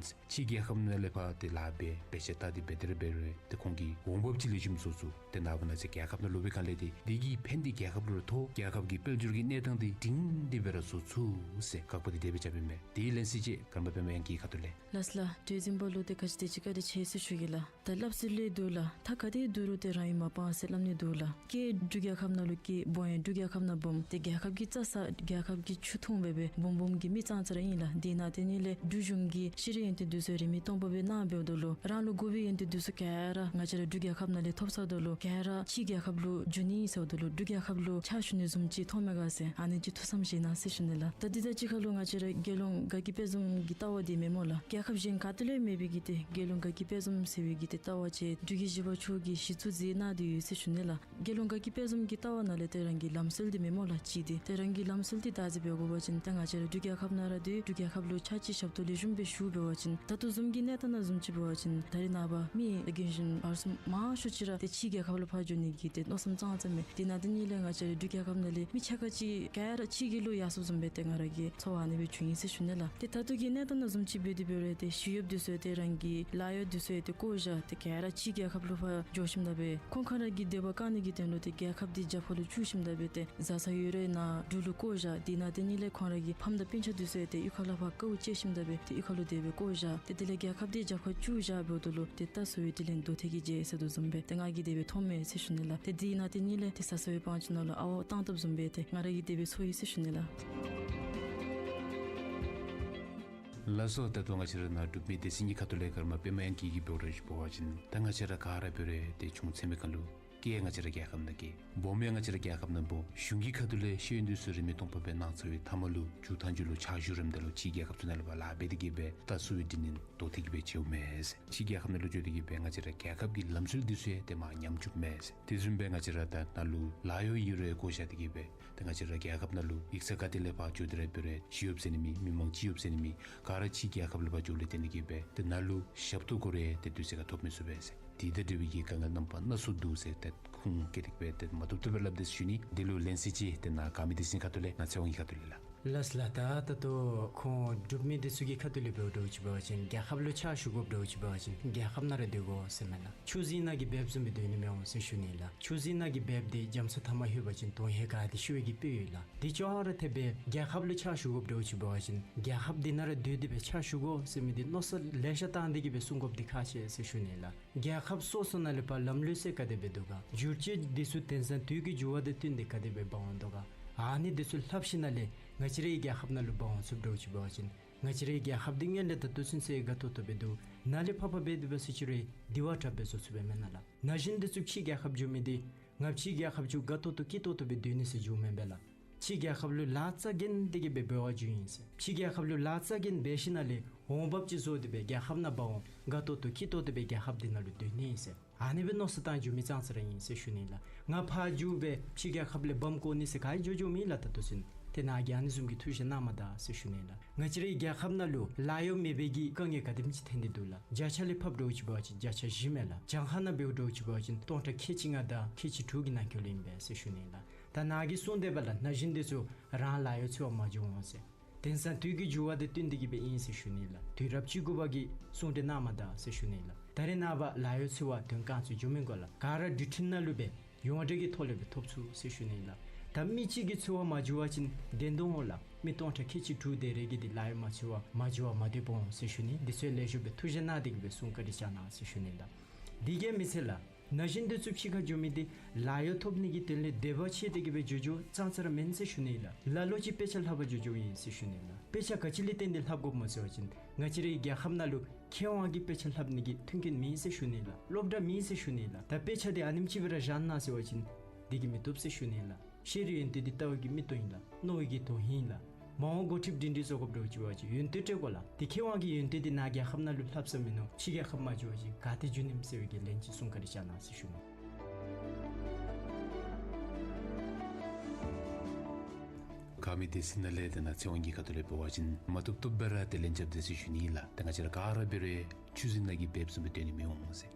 ཕྱི་རྒྱལ་ཁབ་ནང་ལས་ཕར་ཏེ་ལཱ་འབད་བེད་སྤྱོད་བཏང་སྟེ་འབད་དེ་ར་འབད་རུང་ཏེ་ཁོང་གི་འོང་འབབ་ཅིག་ལེགས་ཤོམ་བཟོ་ཚུགས། ཏེ་ནངས་པ་གནངས་ཚེ་རྒྱལ་ཁབ་ནང་ལོག་པའི་སྒང་ལས་ཏེ་འདི་གིས་ཕན་འདི་རྒྱལ་ཁབ་ལུ་ར་ཐོགས། རྒྱལ་ཁབ་ཀྱི་དཔལ་འབྱོར་གྱི་གནས་སྟངས་འདི་སྒྲིང་སྒྲི་སྦེ་ར་བཟོ་ཚུགས་ཟེར་དགག་པ་འདི་དེ་སྦེ་རྐྱབ་ཨིན་མས། དེའི་ལན་གསལ་ཅིག་ཀརྨ་པདྨ་དབྱངས་སྐྱིད་ཁ་ཐུག་ལས། ལགས་ལགས། གྲོས་འཛིན་པ་ལུ་ཏེ་ག་ཅི་དེ་ཅིག་བཀའ་དྲིན་ཆེ་ཟེར་ཞུ་གེ་ལགས། ད་སླབ་སྲོལ་ལས་འདུག་ལགས། ཐ་ག་ཏེ་འདུག་རུང་ཏེ་རང་ཡུལ་མ་སྤང་ཟེར་སླབ་ནི་འདུག་ལགས། སྐྱེས་འབྲུག་རྒྱལ་ཁབ་ནང་ལུ་སྐྱེས། སྦོམ་ཡང་འབྲུག་རྒྱལ་ཁབ་ནང་སྦོམ། ཏེ་རྒྱལ་ཁབ་ཀྱི་རྩྭ་ཟ་རྒྱལ་ཁབ་ཀྱི་ཆུ་འཐུང་སྦེ་སྦེ་སྦོམ་སྦོམ་གྱི་མི་ཙང་ཙ་ར་ཨིན་ལགས། དེ་ནང་དེ་ནི་ལས་འབྲུག་གཞུང་གིས་ཤེས་རིག་ཡོན་ཏན་འདི་ཚུ་རིན་མེད་སྟོང་པ་སྦེ་གནང་འབདཝ་ད་ལུ་རང་ལུ་དགོ་པའི་ཡོན་ཏན་འདི་ཚུ་ག་ར་ང་བཅས་ར་འབྲུག་རྒྱལ་ཁབ་ནང་ལས་ཐོབ་ཚརཝ་ད་ལུ་ག་ར་ཕྱི་རྒྱལ་ཁབ་ལུ་འགྱོ་ནི་ཟེརཝ་ད་ལུ་འབྲུག་རྒྱལ་ཁབ་ལུ་ཕྱག་ཞུ་ནི་བཟུམ་ཅིག་མཐོང་མས་ག་ཟེར་ཨ་ནི་ཅིག་ཐུགས་བསམ་བཞེས་གནང་ཟེར་ཞུ་ནི་ལགས། ད་འདི་ད་ཅི་ཁ་ལུ་ང་བཅས་ར་རྒྱལ་ཡོངས་དགའ་སྐྱིད་དཔལ་འཛོམས་ཀྱི་ལྟ་བ་འདི་མེན་སྨོ་ལགས། རྒྱལ་ཁབ་གཞན་ག་ཏེ་ལུ་ཡང་མེད་པའི་གི་ཏེ་རྒྱལ་ཡོངས་དགའ་སྐྱིད་དཔལ་འཛོམས་ཟེར་བའི་གི་ཏེ་ལྟ་བ་ཅིག་འབྲུག་རྒྱལ་བཞི་པ་མཆོག་གིས་གཞི་བཙུགས་མཛད་གནང་སྟེ་ཡོད་ཟེར་ཞུ་ནི་ལགས། རྒྱལ་ཡོངས་དགའ་སྐྱིད་དཔལ་འཛོམས་ཀྱི་ལྟ་བ་ནང་ལས་ཏེ་རང་གི་ལམ་སྲོལ་འདི་མེན་སྨོ་ལགས། གཅིག་འདི་ཏེ་རང་གི་ལམ་སྲོལ་འདི་བདག་འཛིན་འབད་དགོ་པ་ཅིན་ཏེ་ང་བཅས་ར་འབྲུག་རྒྱལ་ཁབ་ནང་ར་སྡོད་འབྲུག་རྒྱལ་ཁབ་ལུ་ཕྱག་ཕྱིད་ཞབས་ཏོག་ལེགས་ཤོམ་སྦེ་ཞུ་འབད་བ་ཅིན་ད་ལྟོ་བཟུམ་གྱི་གནས་སྟངས་ནང་བཟུམ་ཅིག་འབད་བ་ཅིན་ད་རེས་ནངས་པ་མི་རྒན་གཞོན་བར་གསུམ་མང་ཤོས་ཅིག་ར་ཏེ་ཕྱི་རྒྱལ་ཁབ་ལུ་ཕར་འགྱོ་ནི་གི་ཏེ་མནོ་བསམ་ཙང་ཙ་མས། དེ་ནང་དེ་ནི་ལས་ང་བཅས་ར་འབྲུག་རྒྱལ་ཁབ་ནང་ལས་མི་ཆ་ཁ་ཅིག་ག་ར་ཕྱི་རྒྱལ་ལུ་ཡར་སོངམ་བཟུམ་སྦེ་ཏེ་ང་ར་གི་ཚོར་བ་ཨ་ནི་སྦེ་བྱུང་ཡི་ཟེར་ཞུ་ནི་ལགས། ཏེ་ད་ལྟོ་གི་གནས་སྟངས་ནང་བཟུམ་ཅིག་འབད་དེ་འབད་རུང་ཏེ་ཞི་གཡོགཔ་འདི་ཚུ་ཡང་ཏེ་རང་གི་ལཱ་གཡོག་འདི་ཚུ་ཡང་ཏེ་བཀོ་བཞག་སྟེ་ག་ར་ཕྱི་རྒྱལ་ཁབ་ལུ་ཕར་འགྱོ་ཞིནམ་ད་སྦེ་ཁོང་ཁོང་ར་གི་སྡོད་པ་བཀག་ནི་གི་དོན་ལུ་ཏེ་རྒྱལ་ཁབ་འདི་རྒྱབ་ཁ་ལུ་བཙུགས་ཞིནམ་ད་སྦེ་ཏེ་བཟའ་ཚང་ཡོད་རུང་ནཱ་འབྲུག་ལུ་བཀོ་བཞག། དེ་ནང་དེ་ནི་ལས་ཁོང་ར་གི་ཕམ་དང་སྤུན་ཆ་འདི་ཚུ་ཡང་ཏེ་གཡུས་ཁ་ལུ་ཕར་བཀོ་བཅད་ཞིནམ་ད་སྦེ་ཏེ་གཡུས་ཁ་ལུ་དེ་སྦེ་བཀོ་བཞག། ཏེ་དེ་ལས་རྒྱལ་ཁབ་འདི་རྒྱབ་ཁ་བཙུགས་བཞག་འབདཝ་ད་ལུ་ཏེ་རྟ་སོ་བའི་དྲིན་ལན་རྡོ་ཐེལ་གྱིས་འཇལ་ཟེར་དོ་བཟུམ་སྦེ་ཏེ་ང་གིས་དེ་སྦེ་མཐོངམ་མས་ཟེར་ཞུ་ནི་ལགས། ཏེ་དེ་ནང་དེ་ནི་ལས་ཏེ་ཟ་ཟ་བའི་བང་ཆེན་ནང་ལུ་ཨ་བ་བཏང་བཏངམ་བཟུམ་སྦེ་ཏེ་ང་ར་གིས་དེ་སྦེ་ཚོར་ཡི་ཟེར་ཞུ་ནི་ལགས། ལགས་སོ། ད་ལྟོ་ང་བཅས་ར་ནཱ་འབྲུག་མི་སྡེ་ཚན་གྱི་ཁ་ཐུག་ལས་ཀརྨ་པདྨ་དབྱངས་སྐྱིད་ཀྱིས་འབད་རུང་ཅིག་འབད་བ་ཅིན་ད་ང་བཅས་ར་ག་ར་འབད་རུང་ཏེ་ཆུང་ཚད་མའི་སྒང་ལུ་སྐྱེས། ང་བཅས་ར་རྒྱལ་ཁབ་ནང་སྐྱེས། སྦོམ་ཡང་ང་བཅས་ར་རྒྱལ་ཁབ་ནང་སྦོམ། གཞུང་གི་ཁ་ཐུག་ལས་ཤེས་ཡོན་འདི་ཚུ་རིན་མེད་སྟོང་པ་སྦེ་གནང་ཚར་བའི་མཐའ་མ་ལུ་མཇུག་མཐའ་མཇུག་ལུ་ཕྱག་ཞུ་རནམ་ད་ལུ་ཕྱི་རྒྱལ་ཁབ་ཚུ་ནང་ལུ་ཕར་ལཱ་འབད་དེ་གི་སྦེ་རྟ་སོ་བའི་དྲིན་ལན་རྡོ་ཐེལ་གྱིས་སྦེ་འཇལཝ་མས་ཟེར། ཕྱི་རྒྱལ་ཁབ་ནང་ལུ་འགྱོ་སྟེ་གི་སྦེ་ང་བཅས་ར་རྒྱལ་ཁབ་ཀྱི་ལམ་སྲོལ་འདི་ཚུ་ཡང་ཏེ་མར་ཉམས་བཅུགཔ་མས་ཟེར། དེ་བཟུམ་སྦེ་ང་བཅས་ར་ད་ནཱ་ལུ་ལཱ་གཡོག་ཡོད་རུང་བཀོ་བཞག་སྟེ་གི་སྦེ་ཏེ་ང་བཅས་ར་རྒྱལ་ཁབ་ནང་ལུ་ཡིག་ཚང་ག་ཏེ་ལས་ཕར་འགྱོ་སྟེ་ར་འབད་རུང་ཞི་གཡོགཔ་ཟེར་ནི་མེད། མི་མང་སྤྱི་གཡོགཔ་ཟེར་ནི་མེད། ག་ར་ཕྱི་རྒྱལ་ཁབ་ལུ་ཕར་འགྱོཝ་ལས་བརྟེན་ཏེ་གི་སྦེ་ཏེ་ནཱ་ལུ་ཞབས་ཏོག་དགོ་རུང་ཏེ་དུས་ཚོད་ཁར་ཐོབ་མི་ཚུགས་པས་ཟེར། དེ་ལྟ་བུའི་གི་དཀའ་ངལ་རྣམ་པ་སྣ་ཚོགས་འདུག་ཟེར་ཏེ་ཁུངས་བཀལ་ཏེ་གི་སྦེ་ཏེ་མ་བཏུབ་བཏུབ་སྦེ་སླབ་དེས་ཟེར་ཞུ་ནི། དེ་ལུ་ལན་གསལ་ཅིག་ཏེ་ནཱ་དགའ་མི་སྡེ་ཚན་གྱི་ཁ་ཐུག་ལས་ནཱ་ཚེ་དབང་གི་ཁ་ཐུག་ལས་ལགས། ལགས་ལགས། ད་ད་ལྟོ་ཁོང་འབྲུག་མི་འདི་ཚུ་གི་ཁ་ཐུག་ལས་འབདཝ་འདྲཝ་ཅིག་འབད་བ་ཅིན་རྒྱལ་ཁབ་ལུ་ཕྱག་ཞུ་དགོཔ་འདྲཝ་ཅིག་འབད་བ་ཅིན་རྒྱལ་ཁབ་ནང་ར་སྡོད་དགོ་ཟེར་མས་ལགས། ཆུ་འཛིན་ནང་གི་སྦལཔ་བཟུམ་སྦེ་སྡོད་ནི་མི་འོང་ཟེར་ཞུ་ནི་ལགས། ཆུ་འཛིན་ནང་གི་སྦལཔ་འདི་རྒྱ་མཚོ་མཐའ་མར་ལྷོད་པ་ཅིན་དོན་ཧེ་ག་དེ་ཤི་བའི་གི་དཔེ་ཡོད་ལགས། དེ་ཅོག་ར་འཐདཔ་སྦེ་རྒྱལ་ཁབ་ལུ་ཕྱག་ཞུ་དགོཔ་འདྲཝ་ཅིག་འབད་བ་ཅིན་རྒྱལ་ཁབ་འདི་ནང་ར་སྡོད་དེ་སྦེ་ཕྱག་ཞུ་དགོ་ཟེར་མི་འདི་མནོ་བསམ་ལེ་ཤ་བཏང་སྟེ་གི་སྦེ་གསུང་དགོཔ་འདི་ཁག་ཆེ་ཟེར་ཞུ་ནི་ལགས། རྒྱལ་ཁབ་སོ་སོ་ནང་ལས་ཕར་ལམ་ལུགས་ཟེར་ག་དེ་སྦེ་འདུག་ག། བསྒྱུར་བཅོས་འདི་ཚུ་དེང་སང་དུས་ཀྱི་འགྱུར་བ་དང་བསྟུན་ཏེ་ག་དེ་སྦེ་འབད་འོང་དོ་ག། ཨ་ནི་འདི་ཚུ་ལྷབ་ཞིནམ་ལས་ང་བཅས་རའི་རྒྱལ་ཁབ་ནང་ལུ་འབག་འོང་ཚུགསཔ་འདྲཝ་ཅིག་འབད་བ་ཅིན་ང་བཅས་རའི་རྒྱལ་ཁབ་འདི་སྔོན་ལས་ད་ལྟོ་ཚུན་ཚོད་དགའ་ཏོག་ཏོ་སྦེ་འདུག། ནཱ་ལས་ཕར་ཕར་འབད་དེ་འབད་སོང་ཅི་རུང་དེ་བ་དྲགཔ་སྦེ་བཟོ་ཚུགས་པས་མེན་ན་ལགས། ན་གཞོན་འདི་ཚུ་ཕྱི་རྒྱལ་ཁབ་འགྱོ་མི་འདི་ང་ཕྱི་རྒྱལ་ཁབ་ཚུ་དགའ་ཏོག་ཏོ་སྐྱིད་ཏོག་ཏོ་སྦེ་སྡོད་ནི་ཟེར་འགྱོཝ་མེན་པས་ལགས། ཕྱི་རྒྱལ་ཁབ་ལུ་ལཱ་རྩ་འགེངས་ཏེ་གི་སྦེ་འབད་བར་འགྱོཝ་ཨིན་ཟེར། ཕྱི་རྒྱལ་ཁབ་ལུ་ལཱ་རྩ་འགེངས་འབད་ཞིནམ་ལས་འོང་འབབ་ཅིག་བཟོ་སྟེ་སྦེ་རྒྱལ་ཁབ་ནང་འབག་འོང་དགའ་ཏོག་ཏོ་སྐྱིད་ཏོག་ཏོ་སྦེ་རྒྱལ་ཁབ་འདི་ནང་ལུ་སྡོད་ནི་ཨིན་ཟེར། ཨ་ནི་སྦེ་མནོ་བསམ་བཏང་འགྱོ་མི་ཙང་ཙ་ར་ཨིན་ཟེར་ཞུ་ནི་ལགས། ང་ཕར་འགྱོ་སྦེ་ཕྱི་རྒྱལ་ཁབ་ལས་བམ་བཀོ་ནི་ཟེར་ག་ཡང་འགྱོ་འགྱོཝ་མེད་ལགས། ད་ལྟོ་ཚུན་ཏེ་ནཱ་གིས་ཨ་ནི་བཟུམ་གྱི་ཐུགས་བཞེད་གནང་མ་ད་ཟེར་ཞུ་ནི་ལགས། ང་བཅས་རའི་རྒྱལ་ཁབ་ནང་ལུ་ལཱ་གཡོག་མེད་པའི་གི་དཀའ་ངལ་ག་དེམ་ཅིག་ཐོན་ཏེ་འདུག་ལགས། བརྒྱ་ཆ་ལས་ཕབ་འདྲཝ་ཅིག་འབད་བ་ཅིན་བརྒྱ་ཆ་བཞི་མས་ལགས། གྱངས་ཁ་ནང་འབདཝ་འདྲཝ་ཅིག་འབད་བ་ཅིན་སྟོང་ཕྲག་ཁལ་གཅིག་ལྔ་དང་ཁལ་གཅིག་དྲུག་གི་ནང་འཁོད་ལུ་ཨིན་པས་ཟེར་ཞུ་ནི་ལགས། ད་ནཱ་གིས་གསུངས་དེས་པ་ལགས། ན་གཞོན་འདི་ཚུ་རང་ལཱ་གཡོག་འཚོལ་བར་མ་འགྱོ་འོང་ཟེར། དེང་སང་དུས་ཀྱི་འགྱུར་བ་དང་བསྟུན་ཏེ་གི་སྦེ་ཨིན་ཟེར་ཞུ་ནི་ལགས། དུས་རབས་བཅུ་དགུ་པ་གི་གསུང་གྲོས་གནང་མ་ད་ཟེར་ཞུ་ནི་ལགས། ད་རེས་ནངས་པ་ལཱ་གཡོག་འཚོལ་བར་དོན་ཁང་ཚུ་འགྱོ་མི་དགོ་ལགས། ག་ར་འགྲུལ་འཕྲིན་ནང་ལུ་སྦེ་ཡོངས་འབྲེལ་གྱི་ཐོག་ལས་སྦེ་ཐོབ་ཚུགས་ཟེར་ཞུ་ནི་ལགས། ད་མི་གཅིག་གིས་འཚོལ་བར་མ་འགྱོ་བ་ཅིན་བདེན་དོ་འོང་ལགས། མི་སྟོང་ཕྲག་ཁལ་གཅིག་དྲུག་དེ་རེ་གིས་འདི་ལཱ་གཡོག་མ་འཚོལ་བར་མ་འགྱོ་བར་མ་སྡོདཔ་འོང་ཟེར་ཞུ་ནི། འདི་ཚུ་ལེགས་ཤོམ་སྦེ་ཐུགས་བཞེད་གནང་སྟེ་གི་སྦེ་གསུང་བཀའ་དྲིན་བསྐྱང་གནང་ཟེར་ཞུ་ནི་ལགས། འདི་གིས་མི་ཚད་ལགས། ན་གཞོན་འདི་ཚུ་ཕྱི་ཁར་འགྱོ་མི་འདི་ལཱ་གཡོག་ཐོབ་ནི་གི་དོན་ལས་དད་པ་ཆེ་སྟེ་གི་སྦེ་འགྱོ་འགྱོཝ་ཙང་ཙ་ར་མེན་ཟེར་ཞུ་ནི་ལགས། ལ་ལུ་ཅིག་དཔེ་ཆ་ལྷབ་པར་འགྱོ་འགྱོཝ་ཨིན་ཟེར་ཞུ་ནི་ལགས། དཔེ་ཆ་ག་ཅི་ལས་བརྟེན་ཏེ་ལྷབ་དགོཔ་སྨོ་ཟེར་བ་ཅིན་ང་བཅས་རའི་རྒྱལ་ཁབ་ནང་ལུ་མཁས་དབང་གིས་དཔེ་ཆ་ལྷབ་ནི་གི་མཐུན་རྐྱེན་མེད་ཟེར་ཞུ་ནི་ལགས། སློབ་གྲྭ་མེད་ཟེར་ཞུ་ནི་ལགས། ད་དཔེ་ཆ་འདི་ཨ་ནེམ་ཅིག་སྦེ་ར་བཞག་གནང་ཟེར་བ་ཅིན་འདི་གིས་མི་བཏུབ་ཟེར་ཞུ་ནི་ལགས། ཤེས་རིག་ཡོན་ཏན་འདི་ལྟ་བ་གི་མིག་ཏོ་ཨིན་ལགས། མནོ་བའི་གི་དོན་ཧིང་ལགས། མ་འོངས་འགོ་ཁྲིདཔ་སྒྲིང་སྒྲིང་བཟོ་དགོཔ་འདྲཝ་ཅིག་འབད་བ་ཅིན་ཡོན་ཏན་སྤྲོད་དགོ་ལགས། དེ་མཁས་དབང་གི་ཡོན་ཏན་འདི་ནཱ་རྒྱལ་ཁབ་ནང་ལུ་ལྷབ་ས་མིན་ནུག། ཕྱི་རྒྱལ་ཁབ་མ་འགྱོ་བ་ཅིན་ག་ཏེ་འགྱོ་ནི་སྨོ་ཟེར་བའི་གི་ལན་ཅིག་གསུང་བཀའ་དྲིན་བསྐྱང་གནང་ཟེར་ཞུ་ནི། ག་མི་སྡེ་ཚན་ནང་ལས་དེ་ནང་ཚེ་དབང་གི་ཁ་ཐུག་ལས་འབད་བ་ཅིན་མ་བཏུབ་བཏུབ་སྦེ་ར་དེ་ལན་རྐྱབ་དེས་ཟེར་ཞུ་ནི་ལགས། ད་ང་བཅས་ར་ག་ར་འབད་རུང་ཆུ་འཛིན་ནང་གི་སྦལཔ་བཟུམ་སྦེ་སྡོད་ནི་མི་འོང་ཟེར།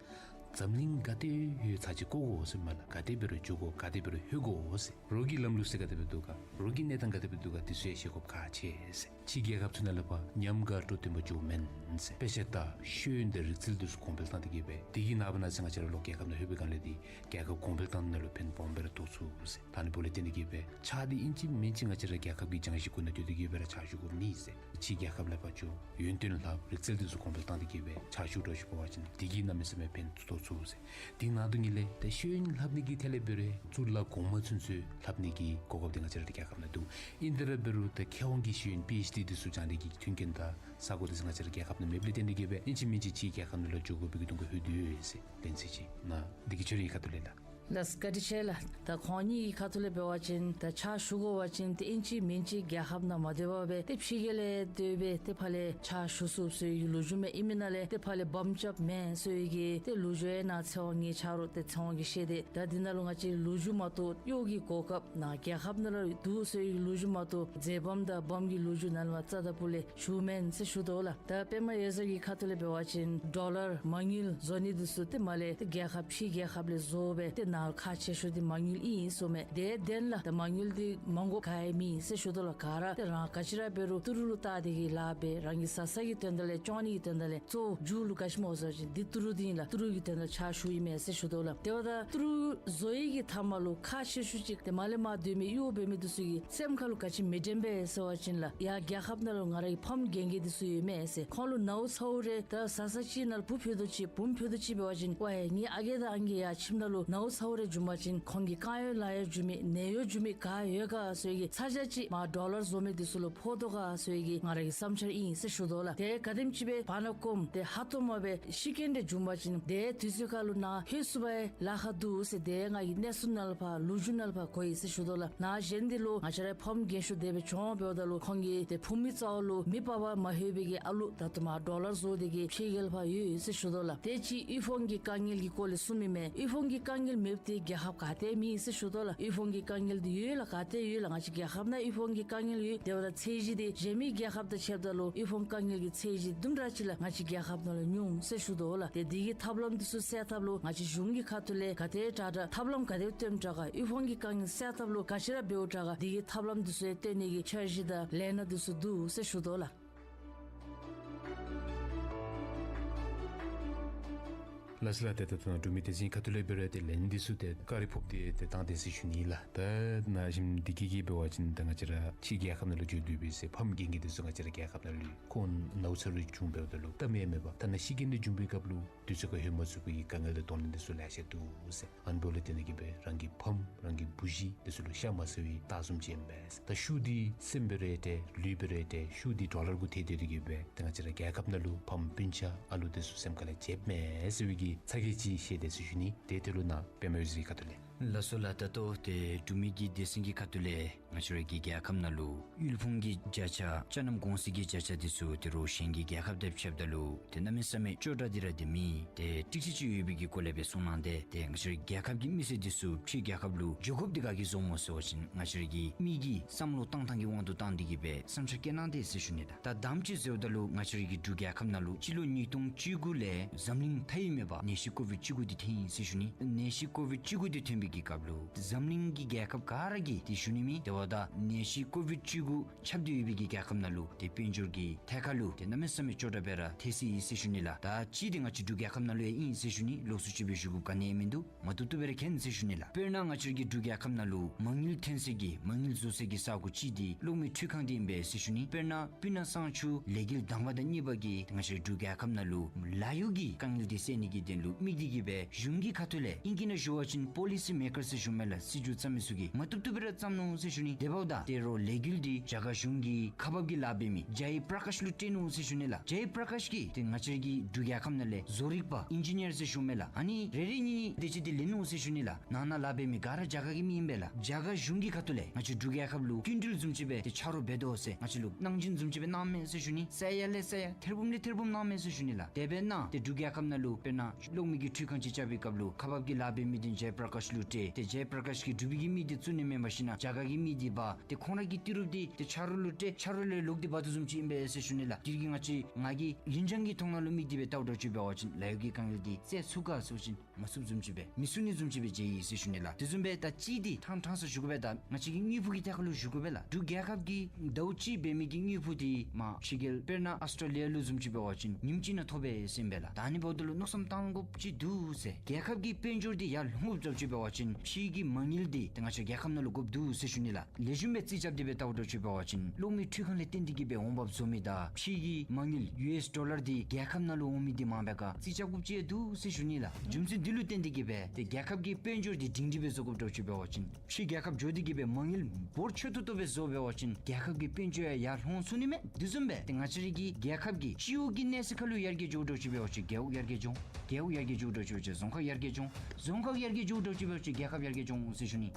འཛམ་གླིང་ག་ཏེ་ཡོད་ཚར་ཅིག་བཀོ་དགོ་ཟེར་མས་ལགས། ག་ཏེ་འབད་རུང་འགྱོ་དགོ། ག་ཏེ་འབད་རུང་ལྷོད་དགོ་ཟེར། རོགས་ཀྱི་ལམ་ལུགས་ཟེར་ག་དེ་སྦེ་འདུག་ག། རོགས་ཀྱི་གནས་སྟངས་ག་དེ་སྦེ་འདུག་ག། དེ་ཚུ་ཡང་ཤེས་དགོཔ་ཁག་ཆེ་ཟེར། ཕྱི་རྒྱལ་ཁབ་ཚུ་ནང་ལས་ཕར་ཉམས་དགའ་སྤྲོ་སྟོན་པར་འགྱོཝ་མེན་ཟེར། དཔེ་ཆ་དང་ཤེས་ཡོན་དང་རིག་རྩལ་འདི་ཚུ་གོང་འཕེལ་བཏང་སྟེ་གི་སྦེ་དེ་གི་ནངས་པ་གནངས་ཚེ་ང་བཅས་ར་ལོག་རྒྱལ་ཁབ་ནང་ལྷོད་པའི་སྒང་ལས་འདི་རྒྱལ་ཁབ་གོང་འཕེལ་བཏང་ནི་ནང་ལུ་ཕན་སྦོམ་སྦེ་ར་ཐོགས་ཚུགས་ཟེར། ད་ཨ་ནི་འབདཝ་ལས་བརྟེན་ཏེ་གི་སྦེ་ཕྱག་འདི་ཨིན་ཅི་མིན་ཅི་ང་བཅས་ར་རྒྱལ་ཁབ་ཀྱི་སྦྱང་གཞི་ཀུན་ནང་སྡོད་དེ་གི་སྦེ་ར་ཕྱག་ཞུ་དགོ་ནི་ཟེར། ཕྱི་རྒྱལ་ཁབ་ལས་ཕར་འགྱོ་ཡོན་ཏན་ལྷབ་རིག་རྩལ་འདི་ཚུ་གོང་འཕེལ་བཏང་སྟེ་གི་སྦེ་ཕྱག་ཞུ་དྲག་ཞུ་འབད་བ་ཅིན་དེ་གིས་གནམ་མེད་ས་མེད་ཕན་ཐོགས་ཚུགས་ཟེར། དེ་ནང་དོན་ཉིད་ལས་ད་ཤེས་ཡོན་ལྷབ་ནི་གི་ཐད་ལས་འབད་རུང་གཙུག་ལག་གོང་མ་ཚུན་ཚོད་ལྷབ་ནི་གི་གོ་སྐབས་འདི་ང་བཅས་ར་རྒྱལ་ཁབ་ནང་འདུག། ཨིན་ཏེ་ར་འབད་རུང་ད་མཁས་དབང་གི་ཤེས་ཡོན་པི་ཨེཆ་ཌི་འདི་ཚུ་སྦྱང་ནི་གི་མཐུན་རྐྱེན་དང་ས་གོ་འདི་ཚུ་ང་བཅས་ར་རྒྱལ་ཁབ་ནང་མེདཔ་ལས་བརྟེན་ཏེ་གི་སྦེ་ཨིན་ཅི་མིན་ཅི་ཕྱི་རྒྱལ་ཁབ་ནང་ལུ་འགྱོ་དགོ་པའི་གི་དོན་གུ་ལྷོད་དེ་ཡོད་ཟེར་ལན་ཚིག་ཅིག་ནཱ་འདི་གིས་ཆོས་རའི་ཁ་ཐུག་ལས་ལགས། ལགས་བཀའ་དྲིན་ཆེ་ལགས། ད་ཁོང་གཉིས་ཀྱི་ཁ་ཐུག་ལས་འབད་བ་ཅིན་ད་ཕྱག་ཞུ་དགོ་པ་ཅིན་ཏེ་ཨིན་ཅི་མིན་ཅི་རྒྱལ་ཁབ་ནང་མ་སྡོད་པར་སྦེ་ཏེ་ཕྱི་རྒྱལ་ལས་སྡོད་སྦེ་ཏེ་ཕར་ལས་ཕྱག་ཞུ་ཚུགསཔ་ཟེར་བའི་གི་ལོ་རྒྱུས་མས། ཨིན་མེན་ན་ལས་ཏེ་ཕར་ལས་བམ་རྐྱབ་མས་ཟེར་བའི་གི་ཏེ་ལོ་རྒྱུས་ཡང་ནཱ་ཚེ་དབང་གི་ཆ་རོགས་ཏེ་ཚེ་དབང་གིས་བཤད་དེས། ད་འདི་ནང་ལུ་ང་བཅས་ལོ་རྒྱུས་མ་གཏོགས་གཡོག་གི་གོ་སྐབས་ནཱ་རྒྱལ་ཁབ་ནང་ལུ་འདུག་ཟེར་བའི་གི་ལོ་རྒྱུས་མ་གཏོགས་མཛད་བམ་དང་བམ་གྱི་ལོ་རྒྱུས་ནང་ལུ་མ་རྩ་དང་པོ་ལས་ཞུཝ་མེན་ཟེར་ཞུ་དོ་ལགས། ད་པདྨ་འོད་ཟེར་གྱི་ཁ་ཐུག་ལས་འབད་བ་ཅིན་ཌོ་ལར་མ་དངུལ་བཟོ་ནི་འདི་ཚུ་ཏེ་མར་ལས་ཏེ་རྒྱལ་ཁབ་ཕྱི་རྒྱལ་ཁབ་ལས་བཟོ་སྦེ་ཏེ་ནཱ་ཁག་ཆེ་ཤོས་འདི་མ་དངུལ་ཨིན་ཟེར་མས། དེ་དོན་ལས་ད་མ་དངུལ་འདི་མ་དགོཔ་ག་ཡང་མེད་ཟེར་ཞུ་དོ་ལགས། ག་ར་ཏེ་རང་ག་ཅི་ར་འབད་རུང་ཏི་རུ་ལུ་བལྟ་སྟེ་གི་ལཱ་འབད་རང་གི་བཟའ་ཚང་གི་དོན་དག་ལས་སྐྱོང་ནི་གི་དོན་དག་ལས་གཙོ་བོ་མཇུག་ལུ་ག་ཅི་སྨོ་ཟེར་བ་ཅིན་འདི་ཏི་རུ་འདི་ཨིན་ལགས། ཏི་རུ་གི་དོན་དག་ཕྱག་ཞུཝ་ཨིན་མས་ཟེར་ཞུ་དོ་ལགས། དེ་འབདཝ་ད་ཏི་རུ་བཟོ་ཡི་གི་མཐའ་མ་ལུ་ཁག་ཆེ་ཤོས་ཅིག་ཏེ་མར་ལས་མར་སྡོད་མི་གཡོག་འབད་མི་འདི་ཚུ་གི་སེམས་ཁ་ལུ་ག་ཅི་མི་དྲན་པས་ཟེར་བ་ཅིན་ལགས། ཡར་རྒྱལ་ཁབ་ནང་ལུ་ང་རའི་ཕམ་རྒན་རྒས་འདི་ཚུ་ཡོད་མས་ཟེར། ཁོང་ལུ་ནཝ་ཚཝ་རེ་ད་བཟའ་ཚང་ཅིག་ནང་ལུ་བུ་ཕུད་རྡོག་ཅིག་བུམོ་ཕུད་རྡོག་ཅིག་འབད་བ་ཅིན་ཝའེ་ངེའི་ཨ་རྒས་དང་ཨང་རྒས་ཡར་ཁྱིམ་ནང་ལུ་ནཝ་ཚཝ་རེ་བྱུང་པ་ཅིན་ཁོང་གི་དཀར་ཡོལ་ལ་ཡོལ་འགྱོ་མི་ནད་གཡོག་འགྱོ་མི་ག་ཡོད་ག་ཟེར་བའི་གི་ཚ་གྱང་ཅིག་མར་ཌོ་ལར་བཟོ་མི་འདི་ཚུ་ལུ་ཕོག་དོ་ག་ཟེར་བའི་གི་ང་ར་གི་བསམ་འཆར་ཨིན་ཟེར་ཞུ་དོ་ལགས། ཏེ་ག་དེམ་ཅིག་སྦེ་བར་ན་སྐོམ་ཏེ་ཧ་ཏོ་མ་སྦེ་ཤི་རྐྱེན་འདི་བྱུང་པ་ཅིན་ཏེ་དུས་ཚོད་ཁར་ལུ་ནཱ་ལྷོད་ཚུགས་པའི་ལཱ་ཁག་འདུག་ཟེར་ཏེ་ང་གིས་གནས་ཚུལ་ནང་ལུ་ཕར་ལོ་རྒྱུས་ནང་ལུ་ཕར་གོ་ཡི་ཟེར་ཞུ་དོ་ལགས། ནཱ་གཞན་འདི་ལུ་ང་བཅས་རའི་ཕམ་རྒན་ཤོས་དེ་སྦེ་བྱུང་འབདཝ་ད་ལུ་ཁོང་གི་ཏེ་བུམོ་གི་རྩ་བ་ལུ་མེ་སྤར་བར་མ་ལྷོད་པའི་གི་ཨ་ལུ་ད་ལྟོ་མར་ཌོ་ལར་བཟོ་སྟེ་གི་ཕྱི་རྒྱལ་ཕར་ཡོད་ཡོད་ཟེར་ཞུ་དོ་ལགས། ཏེ་ཅིག་དབུལ་ཕོངས་ཀྱི་དཀའ་ངལ་གྱི་སྐོར་ལས་གསུངམ་ཨིན་མས། དབུལ་ཕོངས་ཀྱི་དཀའ་ངལ་མེད་ ཏེ་རྒྱལ་ཁབ་ག་ཏེ་མེད་ཟེར་ཞུ་དོ་ལགས། དབུལ་ཕོངས་ཀྱི་དཀའ་ངལ་འདི་ཡོད་ལགས། ག་ཏེ་ཡོད་ལགས། ང་བཅས་རྒྱལ་ཁབ་ནང་དབུལ་ཕོངས་ཀྱི་དཀའ་ངལ་ཡོད། དེ་འབདཝ་ད་ཚད་གཞི་འདི་གཞན་མི་རྒྱལ་ཁབ་དང་ཕྱདཔ་ད་ལུ་དབུལ་ཕོངས་དཀའ་ངལ་གྱི་ཚད་གཞི་དུམ་གྲ་ཅིག་ལགས་ང་བཅས་རྒྱལ་ཁབ་ནང་ལུ་ཉུང་ཟེར་ཞུ་དོ་ལགས། ཏེ་འདི་གི་ཐབས་ལམ་འདི་ཚུ་སེལ་ཐབས་ལུ་ང་བཅས་གཞུང་གི་ཁ་ཐུག་ལས་ག་ཏེ་དྲག་དྲག་ཐབས་ལམ་ག་དེ་སྟོནམ་དྲག་ག་དབུལ་ཕོངས་ཀྱི་དཀའ་ངལ་སེལ་ཐབས་ལུ་ག་ཅི་ར་འབདཝ་དྲག་ག་འདི་གི་ཐབས་ལམ་འདི་ཚུ་ཡང་སྟོན་ནི་གི་འཆར་གཞི་དང་ལས་སྣ་འདི་ཚུ་འདུག་ཟེར་ཞུ་དོ་ལགས། ལགས་སོ་ལགས། ཏེ་ད་ལྟོ་ནཱ་འབྲུག་མི་སྡེ་ཚན་ཁ་ཐུག་ལས་འབད་རུང་ཏེ་ལན་འདི་ཚུ་ཏེ་བཀའ་རིགས་ཕབ་སྟེ་ཏེ་བཏང་སྟེ་ཟེར་ཞུ་ནི་ལགས། ད་ནཱ་ཞིནམ་འདི་གི་གི་འབད་བ་ཅིན་ད་ང་བཅས་ར་ཕྱི་རྒྱལ་ཁབ་ནང་ལུ་འགྱོ་སྡོད་པའི་ཟེར་ཕམ་རྒན་གྱི་འདི་ཚུ་ང་བཅས་ར་རྒྱལ་ཁབ་ནང་ལུ་ཁོང་ནཝ་ཚ་རུང་བྱུང་འབདཝ་ད་ལུ་ད་མེན་མེན་པར་ད་ནཱ་ཤི་རྐྱེན་འདི་འབྱུང་པའི་སྐབས་ལུ་དུས་ཚོད་ཁར་ལྷོད་མ་ཚུགས་པའི་དཀའ་ངལ་དང་དོགས་ནི་འདི་ཚུ་ལེ་ཤ་འདུག་ཟེར། ཨ་ནི་འབདཝ་ལས་བརྟེན་ཏེ་གི་སྦེ་རང་གི་ཕམ་རང་གི་བུ་གཞི་འདི་ཚུ་ལུ་ཤ་མ་ཟ་བའི་རྟགས་བཟུམ་ཅིག་ཨིན་པས། ད་ཤུགས་འདི་སེམས་འབད་རུང་འདྲ་ལུས་འབད་རུང་འདྲ་ཤུགས་འདི་ཌོ་ལར་གུ་ཐལ་ཏེ་གི་སྦེ་ད་ང་བཅས་ར་རྒྱལ་ཁབ་ནང་ལུ་ཕམ་སྤུན་ཆ་ཨ་ལུ་འདི་ཚུ་སེམས་ཁ་ལས་བརྗེདཔ་མས་ཟེར་བའི་གི་ཚ་གྱང་ཅིག་བཤད་དེ་ཟེར་ཞུ་ནི། ཏེ་དེ་ལུ་ནཱ་པདྨ་འོད་ཟེར་གྱི་ཁ་ཐུག་ལས། ལགས་སོ་ལགས། ད་ལྟོ་ཏེ་འབྲུག་མི་སྡེ་ཚན་གྱི་ཁ་ཐུག་ལས་ང་བཅས་ར་གི་རྒྱལ་ཁབ་ནང་ལུ་དབུལ་ཕོངས་ཀྱི་བརྒྱ་ཆ་ཅ་ནམ་གོང་ཟད་ཀྱི་བརྒྱ་ཆ་འདི་ཚུ་ཏེ་རོགས་གཞན་གྱི་རྒྱལ་ཁབ་དང་ཕྱདཔ་ད་ལུ་ཏེ་གནམ་མེད་ས་མེད་སྐྱོ་དྲགས་འདི་ར་ཏེ་མེན། ཏེ་ཀྲིག་ཀྲི་ཅིག་ཡོད་པའི་གི་སྐོར་ལས་སྦེ་གསུངས་གནང་སྟེ་ཏེ་ང་བཅས་ར་རྒྱལ་ཁབ་ཀྱི་མི་སེར་འདི་ཚུ་ཕྱི་རྒྱལ་ཁབ་ལུ་འགྱོ་དགོཔ་འདི་ག་གིས་བཟོཝ་སྨོ་ཟེར་བ་ཅིན་ང་བཅས་ར་གི་མི་གི་བསམ་བློ་བཏང་ཐངས་ཀྱི་དབང་དུ་བཏང་སྟེ་གི་སྦེ་བསམ་འཆར་བཀོད་གནང་སྟེ་ཟེར་ཞུ་ནི་ལགས། ད་དེམ་ཅིག་ཟེརཝ་ད་ལུ་ང་བཅས་ར་གི་འབྲུག་རྒྱལ་ཁབ་ནང་ལུ་སྤྱི་ལོ་ཉིས་སྟོང་བཅུ་དགུ་ལས་འཛམ་གླིང་མཐའ་དབུས་མེད་པར་ནད་གཞི་ཀོ་བིཌ་བཅུ་དགུ་འདི་ཐོན་ཡི་ཟེར་ཞུ་ནི། ནད་གཞི་ཀོ་བིཌ་བཅུ་དགུ་འདི་ཐོན་པའི་གི་སྐབས་ལུ་འཛམ་གླིང་གི་རྒྱལ་ཁབ་ག་ར་གིས་ཏེ་ཞུ་ནི་མེད། དེ་འབདཝ་ད་ནད་གཞི་ཀོ་བིཌ་བཅུ་དགུ་ཁྱབ་སྟེ་ཡོད་པའི་གི་རྒྱལ་ཁབ་ནང་ལུ་ཏེ་དཔལ་འབྱོར་གྱི་ཐད་ཁར་ལུ་ཏེ་གནམ་མེད་ས་མེད་སྐྱོ་དྲགས་སྦེ་ར་ཐལ་སོ་ཡི་ཟེར་ཞུ་ནི་ལགས། ད་ཅི་འདི་ང་བཅས་འབྲུག་རྒྱལ་ཁབ་ནང་ལུ་ཡང་ཨིན་ཟེར་ཞུ་ནི། ལོགས་སུ་ཅིག་སྦེ་ཞུ་དགོཔ་ག་ནི་ཡང་མིན་འདུག། མ་བཏུབ་བཏུབ་སྦེ་ར་མཁྱེན་ཟེར་ཞུ་ནི་ལགས། དཔེར་ན་ང་བཅས་ར་གི་འབྲུག་རྒྱལ་ཁབ་ནང་ལུ་མ་དངུལ་ཐོན་སའི་གི་མ་དངུལ་བཟོ་སའི་གི་ས་གོ་ཅིག་འདི་གློག་མེ་འཕྲུལ་ཁང་འདི་ཨིན་པས་ཟེར་ཞུ་ནི། དཔེར་ན་སྤུ་ན་གཙང་ཆུ་ལས་འགུལ་དང་པ་དང་གཉིས་པ་གིས་ང་བཅས་ར་འབྲུག་རྒྱལ་ཁབ་ནང་ལུ་ལཱ་གཡོག་གི་དཀའ་ངལ་འདི་སེལ་ནི་གི་དོན་ལུ་དམིགས་ཏེ་གི་སྦེ་གཞུང་གི་ཁ་ཐུག་ལས་ཨིང་སྐད་ནང་ཞུ་བ་ཅིན་པོ་ལི་སི་མེ་ཀར་ཟེར་ཞུཝ་མས་ལགས། སྲིད་བྱུས་བརྩམ་མི་ཚུ་གིས་མ་བཏུབ་བཏུབ་སྦེ་ར་བརྩམ་ནུག་ཟེར་ཞུ་ནི། དེ་འབདཝ་ད་ཏེ་རོགས་ལས་འགུལ་འདི་རྒྱ་གར་གཞུང་གི་ཁ་འབབ་ཀྱི་ལཱ་འབད་མི་ཇའི་པྲ་ཀཱཤ་ལུ་སྤྲོད་ནུག་ཟེར་ཞུ་ནི་ལགས། ཇའི་པྲ་ཀཱཤ་གིས་ཏེ་ང་བཅས་ར་གི་འབྲུག་རྒྱལ་ཁབ་ནང་ལས་བཟོ་རིག་པ་ཨིན་ཇི་ནི་ཡར་ཟེར་ཞུཝ་མས་ལགས། ཨ་ནི་རེ་རེ་གཉིས་གཉིས་དེ་ཅིག་འདི་ལེན་ནུག་ཟེར་ཞུ་ནི་ལགས། ནང་ན་ལཱ་འབད་མི་ག་ར་རྒྱ་གར་གྱི་མི་ཨིན་པས་ལགས། རྒྱ་གར་གཞུང་གི་ཁ་ཐུག་ལས་ང་བཅས་འབྲུག་རྒྱལ་ཁབ་ལུ་སྐྱིན་འགྲུལ་བཟུམ་ཅིག་སྦེ་ཏེ་ཆ་རོགས་འབད་དོ་ཟེར་ང་བཅས་ལུ་གནང་སྦྱིན་བཟུམ་ཅིག་སྦེ་གནངམ་མས་ཟེར་ཞུ་ནི། ས་ཡ་ལས་ས་ཡ་ཐེར་འབུམ་ལས་ཐེར་འབུམ་གནངམ་མས་ཟེར་ཞུ་ནི་ལགས། དེ་སྦེ་གནང་སྟེ་འབྲུག་རྒྱལ་ཁབ་ནང་ལུ་དཔེར་ན་གློག་མེ་གི་འཕྲུལ་ཁང་ཅིག་རྐྱབ་པའི་སྐབས་ལུ་ཁ་འབབ་ཀྱི་ལཱ་འབད་མི་འདི་ཇའི་པྲ་ཀཱཤ་ལུ་སྤྲོད། ཏེ་ཇའི་པྲ་ཀཱཤ་གིས་འབྲུག་པའི་གི་མི་འདི་བཙུགས་ནི་མེན་པར་ཞིན་ན་རྒྱ་གར་གྱི་མི་འདི་འབག་སྟེ་ཁོང་ར་གི་ཏི་རུབ་འདི་ཏེ་ཆ་རོགས་ལུ་སྤྲོད། ཆ་རོགས་ལས་ལོག་སྟེ་འབག་དོ་བཟུམ་ཅིག་ཨིན་པས་ཟེར་ཞུ་ནི་ལགས། དེ་གིས་ང་བཅས་ང་གིས་ལིན་ཅང་གི་མཐོང་སྣང་ལུ་དམིགས་ཏེ་སྦེ་བལྟཝ་འདྲཝ་ཅིག་འབད་བ་ཅིན་ལཱ་གཡོག་གི་དཀའ་ངལ་འདི་སེལ་ཚུགས་ག་ཟེར་བ་ཅིན་མ་ཚུགསཔ་བཟུམ་ཅིག་སྦེ་མི་ཚུགས་ནི་བཟུམ་ཅིག་སྦེ་མཇལ་ཡི་ཟེར་ཞུ་ནི་ལགས། དེ་བཟུམ་སྦེ་ད་ཅི་འདི་ཐང་ཐང་ས་ཞུ་དགོ་པས། ད་ང་བཅས་ཀྱི་དངུལ་ཕོགས་ཀྱི་ཐད་ཁར་ལུ་ཞུ་དགོ་པས་ལགས། འབྲུག་རྒྱལ་ཁབ་ཀྱི་ཟླཝ་གཅིག་འབད་མི་གི་དངུལ་ཕོགས་འདི་མ་ཕྱི་རྒྱལ་དཔེར་ན་ཨཱོས་ཊྲེ་ལི་ཡ་ལུ་བཟུམ་ཅིག་འབད་བ་ཅིན་ཉིནམ་གཅིག་ནང་ཐོབ་པས་ཟེར་ཨིན་པས་ལགས། ད་ཨ་ནི་འབདཝ་ད་ལུ་མནོ་བསམ་བཏང་དགོཔ་ཅིག་འདུག་ཟེར། རྒྱལ་ཁབ་ཀྱི་དཔལ་འབྱོར་འདི་ཡར་ལོང་དགོཔ་འདྲཝ་ཅིག་འབད་བ་ཅིན་ཕྱི་གི་མ་དངུལ་འདི་ཏེ་ང་བཅས་རྒྱལ་ཁབ་ནང་ལུ་དགོཔ་འདུག་ཟེར་ཞུ་ནི་ལགས། ལེགས་ཤོམ་སྦེ་རྩིས་རྐྱབ་སྟེ་སྦེ་བལྟཝ་འདྲཝ་ཅིག་འབད་བ་ཅིན་གློག་མེ་འཕྲུལ་ཁང་ལས་བརྟེན་ཏེ་གི་སྦེ་འོང་འབབ་བཟོ་མི་དང་ཕྱི་གི་མ་དངུལ་ཡུ་ཨེསི་ཌོ་ལར་འདི་རྒྱལ་ཁབ་ནང་ལུ་འོང་མི་འདི་མ་འབད་ག་རྩིས་རྐྱབ་དགོཔ་ཅིག་འདུག་ཟེར་ཞུ་ནི་ལགས། རྒྱུ་མཚན་འདི་ལུ་བརྟེན་ཏེ་གི་སྦེ་ཏེ་རྒྱལ་ཁབ་ཀྱི་དཔལ་འབྱོར་འདི་སྒྲིང་སྒྲི་སྦེ་བཟོ་དགོཔ་འདྲཝ་ཅིག་འབད་བ་ཅིན་ཕྱི་རྒྱལ་ཁབ་འགྱོ་སྟེ་གི་སྦེ་མ་དངུལ་འབོར་ཆེ་ཏོག་ཏོ་སྦེ་བཟོ་འབད་བ་ཅིན་རྒྱལ་ཁབ་ཀྱི་དཔལ་འབྱོར་ཡང་ཡར་ལོང་ཚུགས་ནི་མས། དེ་བཟུམ་སྦེ་ཏེ་ང་བཅས་ར་གི་རྒྱལ་ཁབ་ཀྱི་སྤྱི་འོག་གི་གནས་ཚད་ཁར་ལུ་ཡར་རྒྱས་འགྱོཝ་འདྲཝ་ཅིག་འབད་བ་ཅིན་རྒེད་འོག་ཡར་རྒྱས་འགྱོ། རྒེད་འོག་ཡར་རྒྱས་འགྱོཝ་འདྲཝ་ཅིག་འབད་བ་ཅིན་རྫོང་ཁག་ཡར་རྒྱས་འགྱོ། རྫོང་ཁག་ཡར་རྒྱས་འགྱོཝ་འདྲཝ་ཅིག་འབད་བ་ཅིན་རྒྱལ་ཁབ་ཡར་རྒྱས་འགྱོ་འོང་ཟེར་ཞུ་ནི།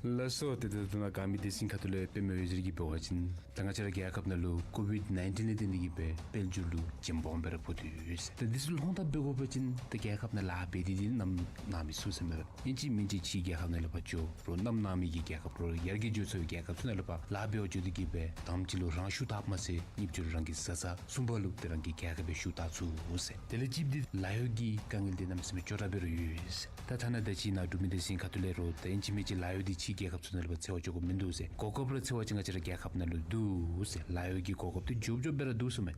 ལགས་སོ། ཏེ་ད་ལྟོ་ནཱ་རྒང་མི་སྡེ་ཚན་ཁ་ཐུག་ལས་པདྨ་འོད་ཟེར་གྱིས་འབད་བ་ཅིན་ད་ང་བཅས་ར་རྒྱལ་ཁབ་ནང་ལུ་ཀོ་བིཌ་ནའིན་ཊིན་ལས་བརྟེན་ཏེ་གི་སྦེ་དཔལ་འབྱོར་ལུ་བྱེམ་སྦོམ་སྦེ་ར་ཕོག་སྟེ་ཡོད་ཟེར། ད་འདི་ཚུ་ལྷོང་ཐབས་འབད་དགོ་པ་ཅིན་ད་རྒྱལ་ཁབ་ནང་ལཱ་འབད་དེ་འདི་མནའམ་གནང་མི་ཚུགས་ཟེར་མས། ཨིན་ཅི་མིན་ཅི་ཕྱི་རྒྱལ་ཁབ་ནང་ལས་ཕར་འགྱོ་རོགས་མནའམ་གནང་མི་གི་རྒྱལ་ཁབ་རོགས་ཡར་རྒྱས་འགྱོ་ཚུགས་པའི་རྒྱལ་ཁབ་ཚུ་ནང་ལས་ཕར་ལཱ་འབད་བར་འགྱོ་སྟེ་གི་སྦེ་དེམ་ཅིག་ལུ་རང་ཤུགས་དྲག་མ་ཚད་གཉིས་པ་རང་གི་བཟའ་ཚང་གསུམ་པ་ལུ་ཏེ་རང་གི་རྒྱལ་ཁབ་སྦེ་ཤུགས་དྲག་ཚུགས་ཟེར། དེ་ལས་གཅིག་འདི་ལཱ་གཡོག་གི་དཀའ་ངལ་འདི་གནམ་མེད་ས་མེད་སྐྱོ་དྲགས་སྦེ་ར་ཡོད་ཟེར། ད་ཐ་ན་ད་ཅི་ནཱ་འབྲུག་མི་སྡེ་ཚན་ཁ་ཐུག་ལས་རོགས་ད་ཨིན་ཅི་མིན་ཅི་ལཱ་གཡོག་འདི་ཕྱི་རྒྱལ་ཁབ་ཚུ་ནང་ལས་ཕར་འཚོལ་བར་འགྱོ་དགོཔ་མིན་འདུག་ཟེར། གོ་སྐབས་ར་འཚོལ་བ་ཅིན་ང་བཅས་ར་རྒྱལ་ཁབ་ནང་ལུ་འདུག་ཟེར། ལཱ་གཡོག་གི་གོ་སྐབས་འདི་འཇོབ་འཇོབ་སྦེ་ར་འདུག་ཟེར་མས།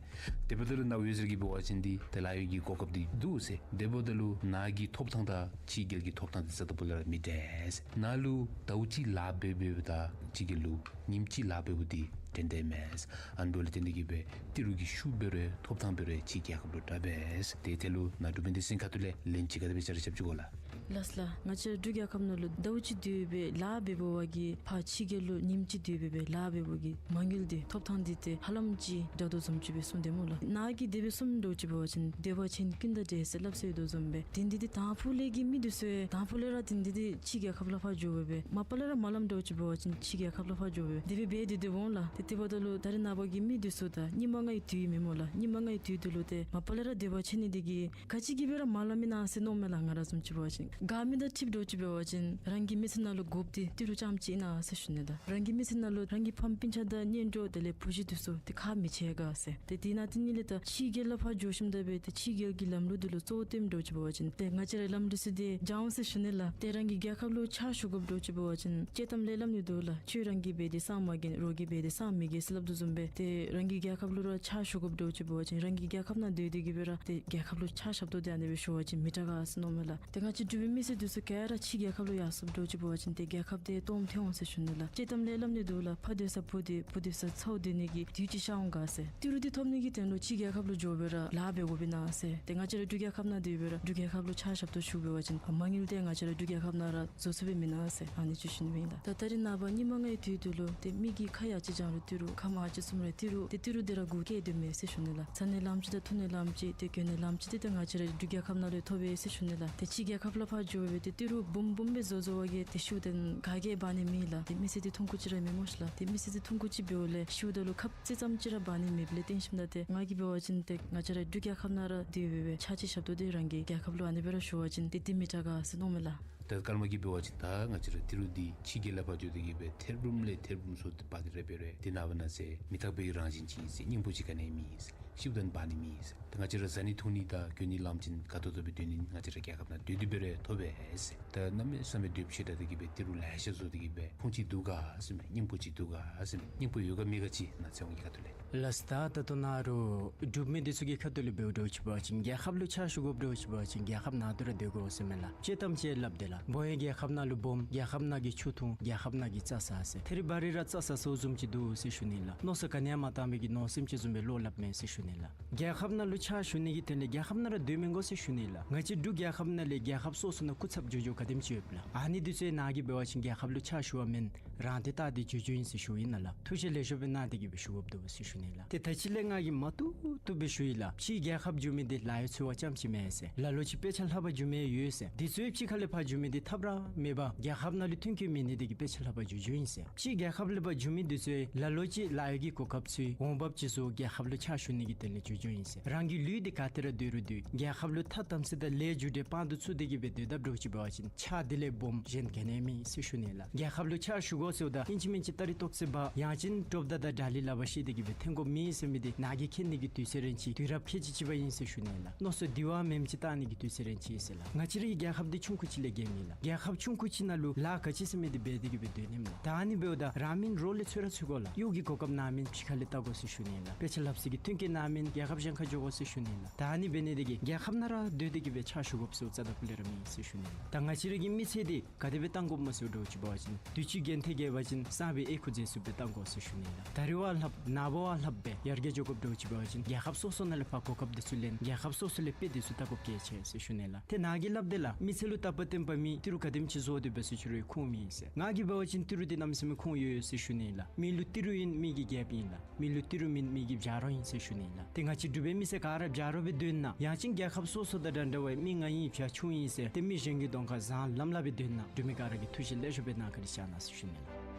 དེ་འབདཝ་ད་ལུ་ནཱ་འོད་ཟེར་གྱིས་འབད་བ་ཅིན་འདི་ད་ལཱ་གཡོག་གི་གོ་སྐབས་འདི་འདུག་ཟེར། དེ་འབདཝ་ད་ལུ་ནཱ་གི་ཐོབ་ཐང་དང་ཕྱི་རྒྱལ་གྱི་ཐོབ་ཐང་འདི་རྩ་དང་པོ་ལས་ར་མི་འདྲ་ཟེར། ནཱ་ལུ་ཟླཝ་གཅིག་ལཱ་འབད་འབདཝ་དང་ཕྱི་རྒྱལ་ལུ་ཉིནམ་གཅིག་ལཱ་འབདཝ་འདི་འདྲན་འདྲ་མེན་ཟེར། ཨ་ནི་འབདཝ་ལས་བརྟེན་ཏེ་གི་སྦེ་ཏི་རུ་གི་ཤུགས་འབད་རུང་ཐོབ་ཐང་འབད་རུང་ཕྱི་རྒྱལ་ཁབ་ལུ་དྲག་པས་ཟེར། ཏེ་དེ་ལུ་ནཱ་འབྲུག་མི་སྡེ་ཚན་ཁ་ཐུག་ལས་ལན་ཅིག་ག་དེ་སྦེ་ཆ་རོགས་རྐྱབ་ཅི་གོ་ལགས། ལགས་ལགས། ང་བཅས་འབྲུག་རྒྱལ་ཁབ་ནང་ལུ་ཟླཝ་གཅིག་སྡོད་སྦེ་ལཱ་འབད་འབདཝ་གིས་ཕར་ཕྱི་རྒྱལ་ལུ་ཉིནམ་གཅིག་སྡོད་སྦེ་སྦེ་ལཱ་འབད་འབདཝ་གིས་མ་དངུལ་འདི་ཐོབ་ཐངས་འདི་ཏེ་ཧ་ལམ་ཅིག་དྲག་དོ་བཟུམ་ཅིག་སྦེ་གསུངས་དེས་སྨོ་ལགས། ནཱ་གིས་དེ་སྦེ་གསུངམ་འདྲཝ་ཅིག་འབད་བ་ཅིན་འདོད་པ་ཅན་ཀུན་དང་འདྲ་ཟེར་སླབ་སྲོལ་ཡོད་དོ་བཟུམ་སྦེ་དེ་འདི་ཏེ་དང་ཕུ་ལས་ཀྱི་མི་འདི་ཚུ་ཡང་དང་ཕུ་ལས་ར་དེ་འདི་ཏེ་ཕྱི་རྒྱལ་ཁབ་ལུ་ཕར་འགྱོ་སྦེ་སྦེ་མ་པ་ལས་ར་མ་སླབ་འདྲཝ་ཅིག་འབད་བ་ཅིན་ཕྱི་རྒྱལ་ཁབ་ལུ་ཕར་འགྱོ་སྦེ་དེ་སྦེ་འབད་དེ་སྡོདཔ་འོང་ལགས། ཏེ་དེ་འབདཝ་ད་ལུ་ད་རེས་ནངས་པ་གི་མི་འདི་ཚུ་ད་སྙིགས་མ་ལྔའི་དུས་མེན་སྨོ་ལགས། སྙིགས་མ་ལྔའི་དུས་འདི་ལུ་ཏེ་མ་པ་ལས་ར་འདོད་པ་ཆེ་ནི་འདི་གིས་ག་ཅི་གིས་སྦེ་ར་མ་སླབ་མི་ཨིན་ན་ཟེར་མནོཝ་མས་ལགས། ང་ར་བཟུམ་ཅིག་འབད་བ་ཅིན་དགའ་མི་དང་འཁྲིལཝ་འདྲཝ་ཅིག་འབད་བ་ཅིན་རང་གི་མི་ཚེ་ནང་ལུ་དགོཔ་འདི་ཏི་རུ་རྐྱངམ་ཅིག་ཨིན་ན་ཟེར་ཞུ་ནི་ལགས། རང་གི་མི་ཚེ་ནང་ལུ་རང་གི་ཕམ་སྤུན་ཆ་དང་གཉེན་གྲོགས་དེ་ལས་བུ་གཞི་འདི་ཚུ་ཏེ་ཁག་མི་ཆེ་ག་ཟེར། ཏེ་དེ་ནང་དེ་ནི་ལས་ད་ཕྱི་རྒྱལ་ལུ་ཕར་འགྱོ་ཞིནམ་ད་སྦེ་ཏེ་ཕྱི་རྒྱལ་གྱི་ལམ་ལུགས་འདི་ལུ་གཙོ་བོ་སྟོནམ་འདྲཝ་ཅིག་འབད་བ་ཅིན་ཏེ་ང་བཅས་རའི་ལམ་འདི་ཚུ་འདི་འཇམ་ཟེར་ཞུ་ནི་ལགས། ཏེ་རང་གི་རྒྱལ་ཁབ་ལུ་ཕྱག་ཞུ་དགོཔ་འདྲཝ་ཅིག་འབད་བ་ཅིན་ལྕེ་གཏམ་ལས་སླབ་ནི་འདུག་ལགས། ཁྱོད་རང་གིས་འབད་དེ་སངས་མ་རྒྱས་རོགས་ཀྱིས་འབད་དེ་སངས་མི་རྒྱས་ཟེར་སླབ་དོ་བཟུམ་སྦེ་ཏེ་རང་གི་རྒྱལ་ཁབ་ལུ་ར་ཕྱག་ཞུ་དགོཔ་འདྲཝ་ཅིག་འབད་བ་ཅིན་རང་གི་རྒྱལ་ཁབ་ནང་སྡོད་དེ་གིས་སྦེ་ར་ཏེ་རྒྱལ་ཁབ་ལུ་ཕྱག་ཞབས་ཏོག་འདི་ཨ་ནི་སྦེ་ཞུ་བ་ཅིན་མི་དྲག་ག་ཟེར་མནོཝ་མས་ལགས། ཏེ་ང་བཅས་འབྲུག་པའི་མི་སེར་འདི་ཚུ་ག་ར་ཕྱི་རྒྱལ་ཁབ་ལུ་ཡར་སོངམ་འདྲཝ་ཅིག་འབད་བ་ཅིན་ཏེ་རྒྱལ་ཁབ་འདི་སྟོངམ་ཐལ་འོང་ཟེར་ཞུ་ནི་ལགས། ལྕེ་གཏམ་ལས་སླབ་ནི་འདུག་ལགས། ཕ་སྡོད་ས་བུ་སྡོད་བུ་སྡོད་ས་ཚའོ་སྡོད་ནི་གི་དུས་ཅིག་ཤར་འོང་ག་ཟེར། ཏི་རུ་འདི་ཐོབ་ནི་གི་དོན་ལུ་ཕྱི་རྒྱལ་ཁབ་ལུ་འགྱོ་སྦེ་ར་ལཱ་འབད་དགོ་པས་ན་ཟེར། ཏེ་ང་བཅས་ར་འབྲུག་རྒྱལ་ཁབ་ནང་སྡོད་སྦེ་ར་འབྲུག་རྒྱལ་ཁབ་ལུ་ཕྱག་ཞབས་ཏོག་ཞུ་འབད་བ་ཅིན་མ་དངུལ་འདི་ང་བཅས་ར་འབྲུག་རྒྱལ་ཁབ་ནང་ར་བཟོ་ཚུགས་པས་མེན་ན་ཟེར་ཨ་ནི་ཅིག་ཞུ་ནི་ཨིན་ལགས། ད་ད་རེས་ནངས་པ་སྙིགས་མ་ལྔའི་དུས་འདི་ལུ་ཏེ་མི་གིས་ཁ་ཡར་ཅིག་བརྐྱངས་རུང་ཏི་རུ་ཁ་མར་ཅིག་བཙུམ་རུང་ཏི་རུ་ཏེ་ཏི་རུ་འདི་ར་གུ་བཀལ་སྡོདཔ་མས་ཟེར་ཞུ་ནི་ལགས། བཟའ་ནི་ལངམ་ཅིག་དང་འཐུང་ནི་ལངམ་ཅིག་ཏེ་གྱོན་ནི་ལངམ་ཅིག་འདི་ཏེ་ང་བཅས་ར་འབྲུག་རྒྱལ་ཁབ་ནང་ལུ་ཡང་ཐོབ་པས་ཟེར་ཞུ་ནི་ལགས། ཏེ་ཕྱི་རྒྱལ་ཁབ་ལུ་ཕར་འགྱོ་སྦེ་ཏེ་ཏི་རུ་འབུམ་འབུམ་སྦེ་བཟོ་བཟོ་བ་གིས་ཏེ་ཤིཝ་ད་ག་གིས་འབག་ནི་མེད་ལགས། ཏེ་མི་སེར་འདི་ཐུང་ཀུ་ཅིག་ར་མེན་སྨོ་ཤིག་ལགས། ཏེ་མི་སེར་འདི་ཐུང་ཀུ་ཅིག་འབདཝ་ལས་ཤིཝ་ད་ལུ་ཁབ་ཙེ་ཙམ་ཅིག་ར་འབག་ནི་མེདཔ་ལས་བརྟེན་ཞིནམ་ད་ཏེ་ང་གིས་འབད་བ་ཅིན་ཏེ་ང་བཅས་ར་འབྲུག་རྒྱལ་ཁབ་ནང་ར་སྡོད་སྦེ་སྦེ་ཕྱག་ཕྱི་ཞབས་ཏོག་འདི་རང་གི་རྒྱལ་ཁབ་ལུ་ཨ་ནི་སྦེ་ར་ཞུ་བ་ཅིན་ཏེ་འདི་མི་དྲག་ག་ཟེར་མནོཝ་མས་ལགས། ད་ཀརྨ་གིས་འབད་བ་ཅིན་ད་ང་བཅས་ར་ཏི་རུ་འདི་ཕྱི་རྒྱལ་ལུ་ཕར་འགྱོ་སྟེ་གིས་སྦེ་ཐེར་འབུམ་ལས་ཐེར་འབུམ་བཟོ་སྟེ་འབག་སྟེ་ར་འབད་རུང་འདི་ནངས་པ་གནངས་ཚེ་མི་རྟག་པའི་རང་བཞིན་ཅིག་ཨིན་ཟེར། སྙིང་པོ་ཅིག་ག་ནི་ཡང་མེད་ཟེར། ཤིཝ་ད་འབག་ནི་མེད་ཟེར། ད་ང་བཅས་ར་བཟའ་ནི་འཐུང་ནི་དང་གྱོན་ནི་ལངམ་ཅིག་དགའ་ཏོག་ཏོ་སྦེ་སྡོད་ནི་ང་བཅས་ར་རྒྱལ་ཁབ་ནང་སྡོད་དེ་འབད་རུང་ཐོབ་པས་ཟེར། ད་གནམ་མེད་ས་མེད་འདོད་ཆེ་དྲགས་ཏེ་གིས་སྦེ་ཏི་རུ་ལེ་ཤ་བཟོ་སྟེ་གིས་སྦེ་ཁུངས་ཅིག་འདུག་ག་ཟེར་མས། སྙིང་པོ་ཅིག་འདུག་ག་ཟེར་མས། སྙིང་པོ་ཡོད་ག་མེད་ག་ཅིག་ནཱ་ཚེ་འོང་གི་ཁ་ཐུག་ལས། ལགས་སོ། ད་ད་ལྟོ་ནཱ་རུང་འབྲུག་མི་འདི་ཚུ་གི་ཁ་ཐུག་ལས་འབདཝ་འདྲཝ་ཅིག་འབད་བ་ཅིན་རྒྱལ་ཁབ་ལུ་ཕྱག་ཞུ་དགོཔ་འདྲཝ་ཅིག་འབད་བ་ཅིན་རྒྱལ་ཁབ་ནང་དུ་ར་སྡོད་དགོ་ཟེར་མས་ལགས། ལྕེ་གཏམ་ཅིག་སླབ་དེས་ལགས། བོང་ཡ་རྒྱལ་ཁབ་ནང་ལུ་སྦོམ། རྒྱལ་ཁབ་ནང་གི་ཆུ་འཐུང་། རྒྱལ་ཁབ་ནང་གི་རྩྭ་ཟ་ཟེར། ཐེ་རི་བ་རི་ར་རྩྭ་ཟ་ཟཝ་བཟུམ་ཅིག་འདུག་ཟེར་ཞུ་ནི་ལགས། མནོ་བསམ་ག་ནི་ཡང་མ་བཏང་མི་གི་མནོ་སེམས་ཅིག་བཟུམ་སྦེ་བློ་སླབ་མས་ཟེར་ཞུ་ནི་ལགས། རྒྱལ་ཁབ་ནང་ལུ་ཕྱག་ཞུ་ནི་གི་དོན་ལས་རྒྱལ་ཁབ་ནང་ར་སྡོད་མི་དགོ་ཟེར་ཞུ་ནི་ལགས། ང་བཅས་འབྲུག་རྒྱལ་ཁབ་ནང་ལས་རྒྱལ་ཁབ་སོ་སོ་ནང་སྐུ་ཚབ་འགྱོ་འགྱོཝ་ག་དེམ་ཅིག་ཡོདཔ་ལགས། ཨ་ནི་འདི་ཚུ་ནཱ་གིས་འབད་བ་ཅིན་རྒྱལ་ཁབ་ལུ་ཕྱག་ཞུ་བ་མེན། རང་འདི་བལྟ་སྟེ་འགྱོ་འགྱོཝ་ཨིན་ཟེར་ཞུཝ་ཨིན་ན་ལགས། ཐུགས་བཞེད་ལེགས་ཤོམ་སྦེ་གནང་སྟེ་གིས་སྦེ་ཞུ་དགོཔ་འདུག་ཟེར་ཞུ་ནི་ལགས། ཏེ་ད་ཅི་ལས་ང་གིས་མ་བཏུབ་བཏུབ་སྦེ་ཞུ་ཡི་ལགས། ཕྱི་རྒྱལ་ཁབ་འགྱོ་མི་འདི་ལཱ་གཡོག་འཚོལ་བ་རྐྱངམ་ཅིག་མེན་ཟེར། ལ་ལུ་ཅིག་དཔེ་ཆ་ལྷབ་པར་འགྱོ་མི་ཡོད་ཟེར། འདི་ཚུ་ཕྱི་ཁ་ལས་ཕར་འགྱོ་མི་འདི་ཐབས་ར་མེད་པར་རྒྱལ་ཁབ་ནང་ལུ་མཐུན་རྐྱེན་མེད་ནི་འདི་གིས་དཔེ་ཆ་ལྷབ་པར་འགྱོ་འགྱོཝ་ཨིན་ཟེར། ཕྱི་རྒྱལ་ཁབ་ལས་ཕར་འགྱོ་མི་འདི་ཚུ་ལ་ལུ་ཅིག་ལཱ་གཡོག་གི་གོ་སྐབས་ཚུ་འོང་འབབ་ཅིག་བཟོ་རྒྱལ་ཁབ་ལུ་ཕྱག་ཞུ་ནི་གི་དོན་ལས་འགྱོ་འགྱོཝ་ཨིན་ཟེར། རང་གི་ལུས་འདི་ག་ཏེ་ར་སྡོད་རུང་སྡོད། རྒྱལ་ཁབ་ལུ་ཐ་དམ་ཚིག་དང་ལས་རྒྱུ་འབྲས་དཔང་དུ་བཙུགས་ཏེ་གིས་སྦེ་སྡོད་དཔ་འདྲཝ་ཅིག་འབད་བ་ཅིན་ཕྱག་འདི་ལས་སྦོམ་གཞན་ག་ནི་ཡང་མེད་ཟེར་ཞུ་ནི་ལགས། རྒྱལ་ཁབ་ལུ་ཕྱག་ཞུ་དགོ་ཟེརཝ་ད་ཨིན་ཅི་མིན་ཅི་སྟ་རེ་ཏོག་ཙེ་འབག་ཡང་ཅིན་གྲོགས་དང་དགྲ་ལི་ལག་པར་བཤེད་དེ་གིས་སྦེ་འཐོན་དགོཔ་མེད་ཟེར་མི་འདི་ནཱ་གིས་མཁྱེན་ནི་གི་དུས་ཚོད་རན་ཅི། དུས་རབས་ཁལ་གཅིག་གཅིག་པ་ཨིན་ཟེར་ཞུ་ནི་ལགས། མནོ་བསམ་འདི་བ་མེནམ་ཅིག་བཏང་ནི་གི་དུས་ཚོད་རན་ཅི་ཟེར་ལགས། ང་བཅས་རའི་རྒྱལ་ཁབ་འདི་ཆུང་ཀུ་ཅིག་ལས་བརྒལ་མེད་ལགས། རྒྱལ་ཁབ་ཆུང་ཀུ་ཅིག་ནང་ལུ་ལཱ་ག་ཅི་ཟེར་མི་འདི་འབད་དེ་གིས་སྦེ་སྡོད་ནི་མས་ལགས། ད་ཨ་ནི་འབདཝ་ད་རང་མེན་རོགས་ལས་འཚོལ་ར་འཚོལ་དགོ་ལགས། གཡོག་གི་གོ་སྐབས་ནཱ་མེན་ཕྱི་ཁ་ལས་བལྟ་དགོ་ཟེར་ཞུ་ནི་ལགས། དཔེ་ཆ་ལྷབ་ས་གི་མཐུན་རྐྱེན་ནཱ་མེན་རྒྱལ་ཁབ་གཞན་ཁར་འགྱོ་དགོ་ཟེར་ཞུ་ནི་ལགས། ད་ཨ་ནི་འབད་ནི་འདི་གིས་རྒྱལ་ཁབ་ནང་ར་སྡོད་དེ་གིས་སྦེ་ཕྱག་ཞུ་དགོཔ་ཟེརཝ་རྩ་དང་སྤུ་ལས་ར་མེད་ཟེར་ཞུ་ནི་ལགས། ད་ང་བཅས་རའི་གི་མི་ཚེ་འདི་ག་དེ་སྦེ་བཏང་དགོཔ་སྨོ་ཟེར་འདྲཝ་ཅིག་འབད་བ་ཅིན་དུས་ཅི་རྒན་ཏེ་རྒས་པ་ཅིན་སྲང་བའི་ཨེ་ཁུ་མཛེས་སུ་སྦེ་བཏང་དགོ་ཟེར་ཞུ་ནི་ལགས། ད་རེས་བ་ལྷགཔ་ནངས་པ་བ་ལྷགཔ་སྦེ་ཡར་རྒྱས་འགྱོ་དགོཔ་འདྲཝ་ཅིག་འབད་བ་ཅིན་རྒྱལ་ཁབ་སོ་སོ་ནང་ལས་ཕར་གོ་སྐབས་འདི་ཚུ་ལེན། རྒྱལ་ཁབ་སོ་སོ་ལས་དཔེ་འདི་ཚུ་བལྟ་དགོཔ་གལ་ཆེ་ཟེར་ཞུ་ནི་ལགས། ཏེ་ནཱ་གིས་སླབ་དེས་ལགས། མི་ཚེ་ལུ་རྟག་པ་བརྟན་པ་མེད། ཏི་རུ་ག་དེམ་ཅིག་བཟོ་སྟེ་འབད་ཟེར་ཅི་རུང་ཁུངས་མེད་ཟེར། ང་གིས་འབད་བ་ཅིན་ཏི་རུ་འདི་གནམ་མེད་ས་མེད་ཁུངས་ཡོད་ཡོད་ཟེར་ཞུ་ནི་ལགས། མི་ལུ་ཏི་རུ་ཨིན་མི་གི་རྒྱལཔོ་ཨིན་ལགས། མི་ལུ་ཏི་རུ་མེན་མི་གི་བྱ་རོག་ཨིན་ཟེར་ཞུ་ནི་ལགས། ཏེ་ང་བཅས་འབྲུག་པའི་མི་སེར་ག་ར་བྱ་རོག་སྦེ་སྡོད་ན་ཡང་ཅིན་རྒྱལ་ཁབ་སོ་སོ་དང་འདྲ་འདྲ་བའི་མི་ང་ཨིན་བྱ་ཁྱུང་ཨིན་ཟེར་ཏེ་མི་གཞན་གྱི་གདོང་ཁར་བཟང་ལམ་ལམ་སྦེ་སྡོད་ན་འབྲུག་མི་ག་ར་གིས་ཐུགས་བཞེད་ལེགས་ཤོམ་སྦེ་གནང་བཀའ་དྲིན་བསྐྱང་གནང་ཟེར་ཞུ་ནི་ལགས།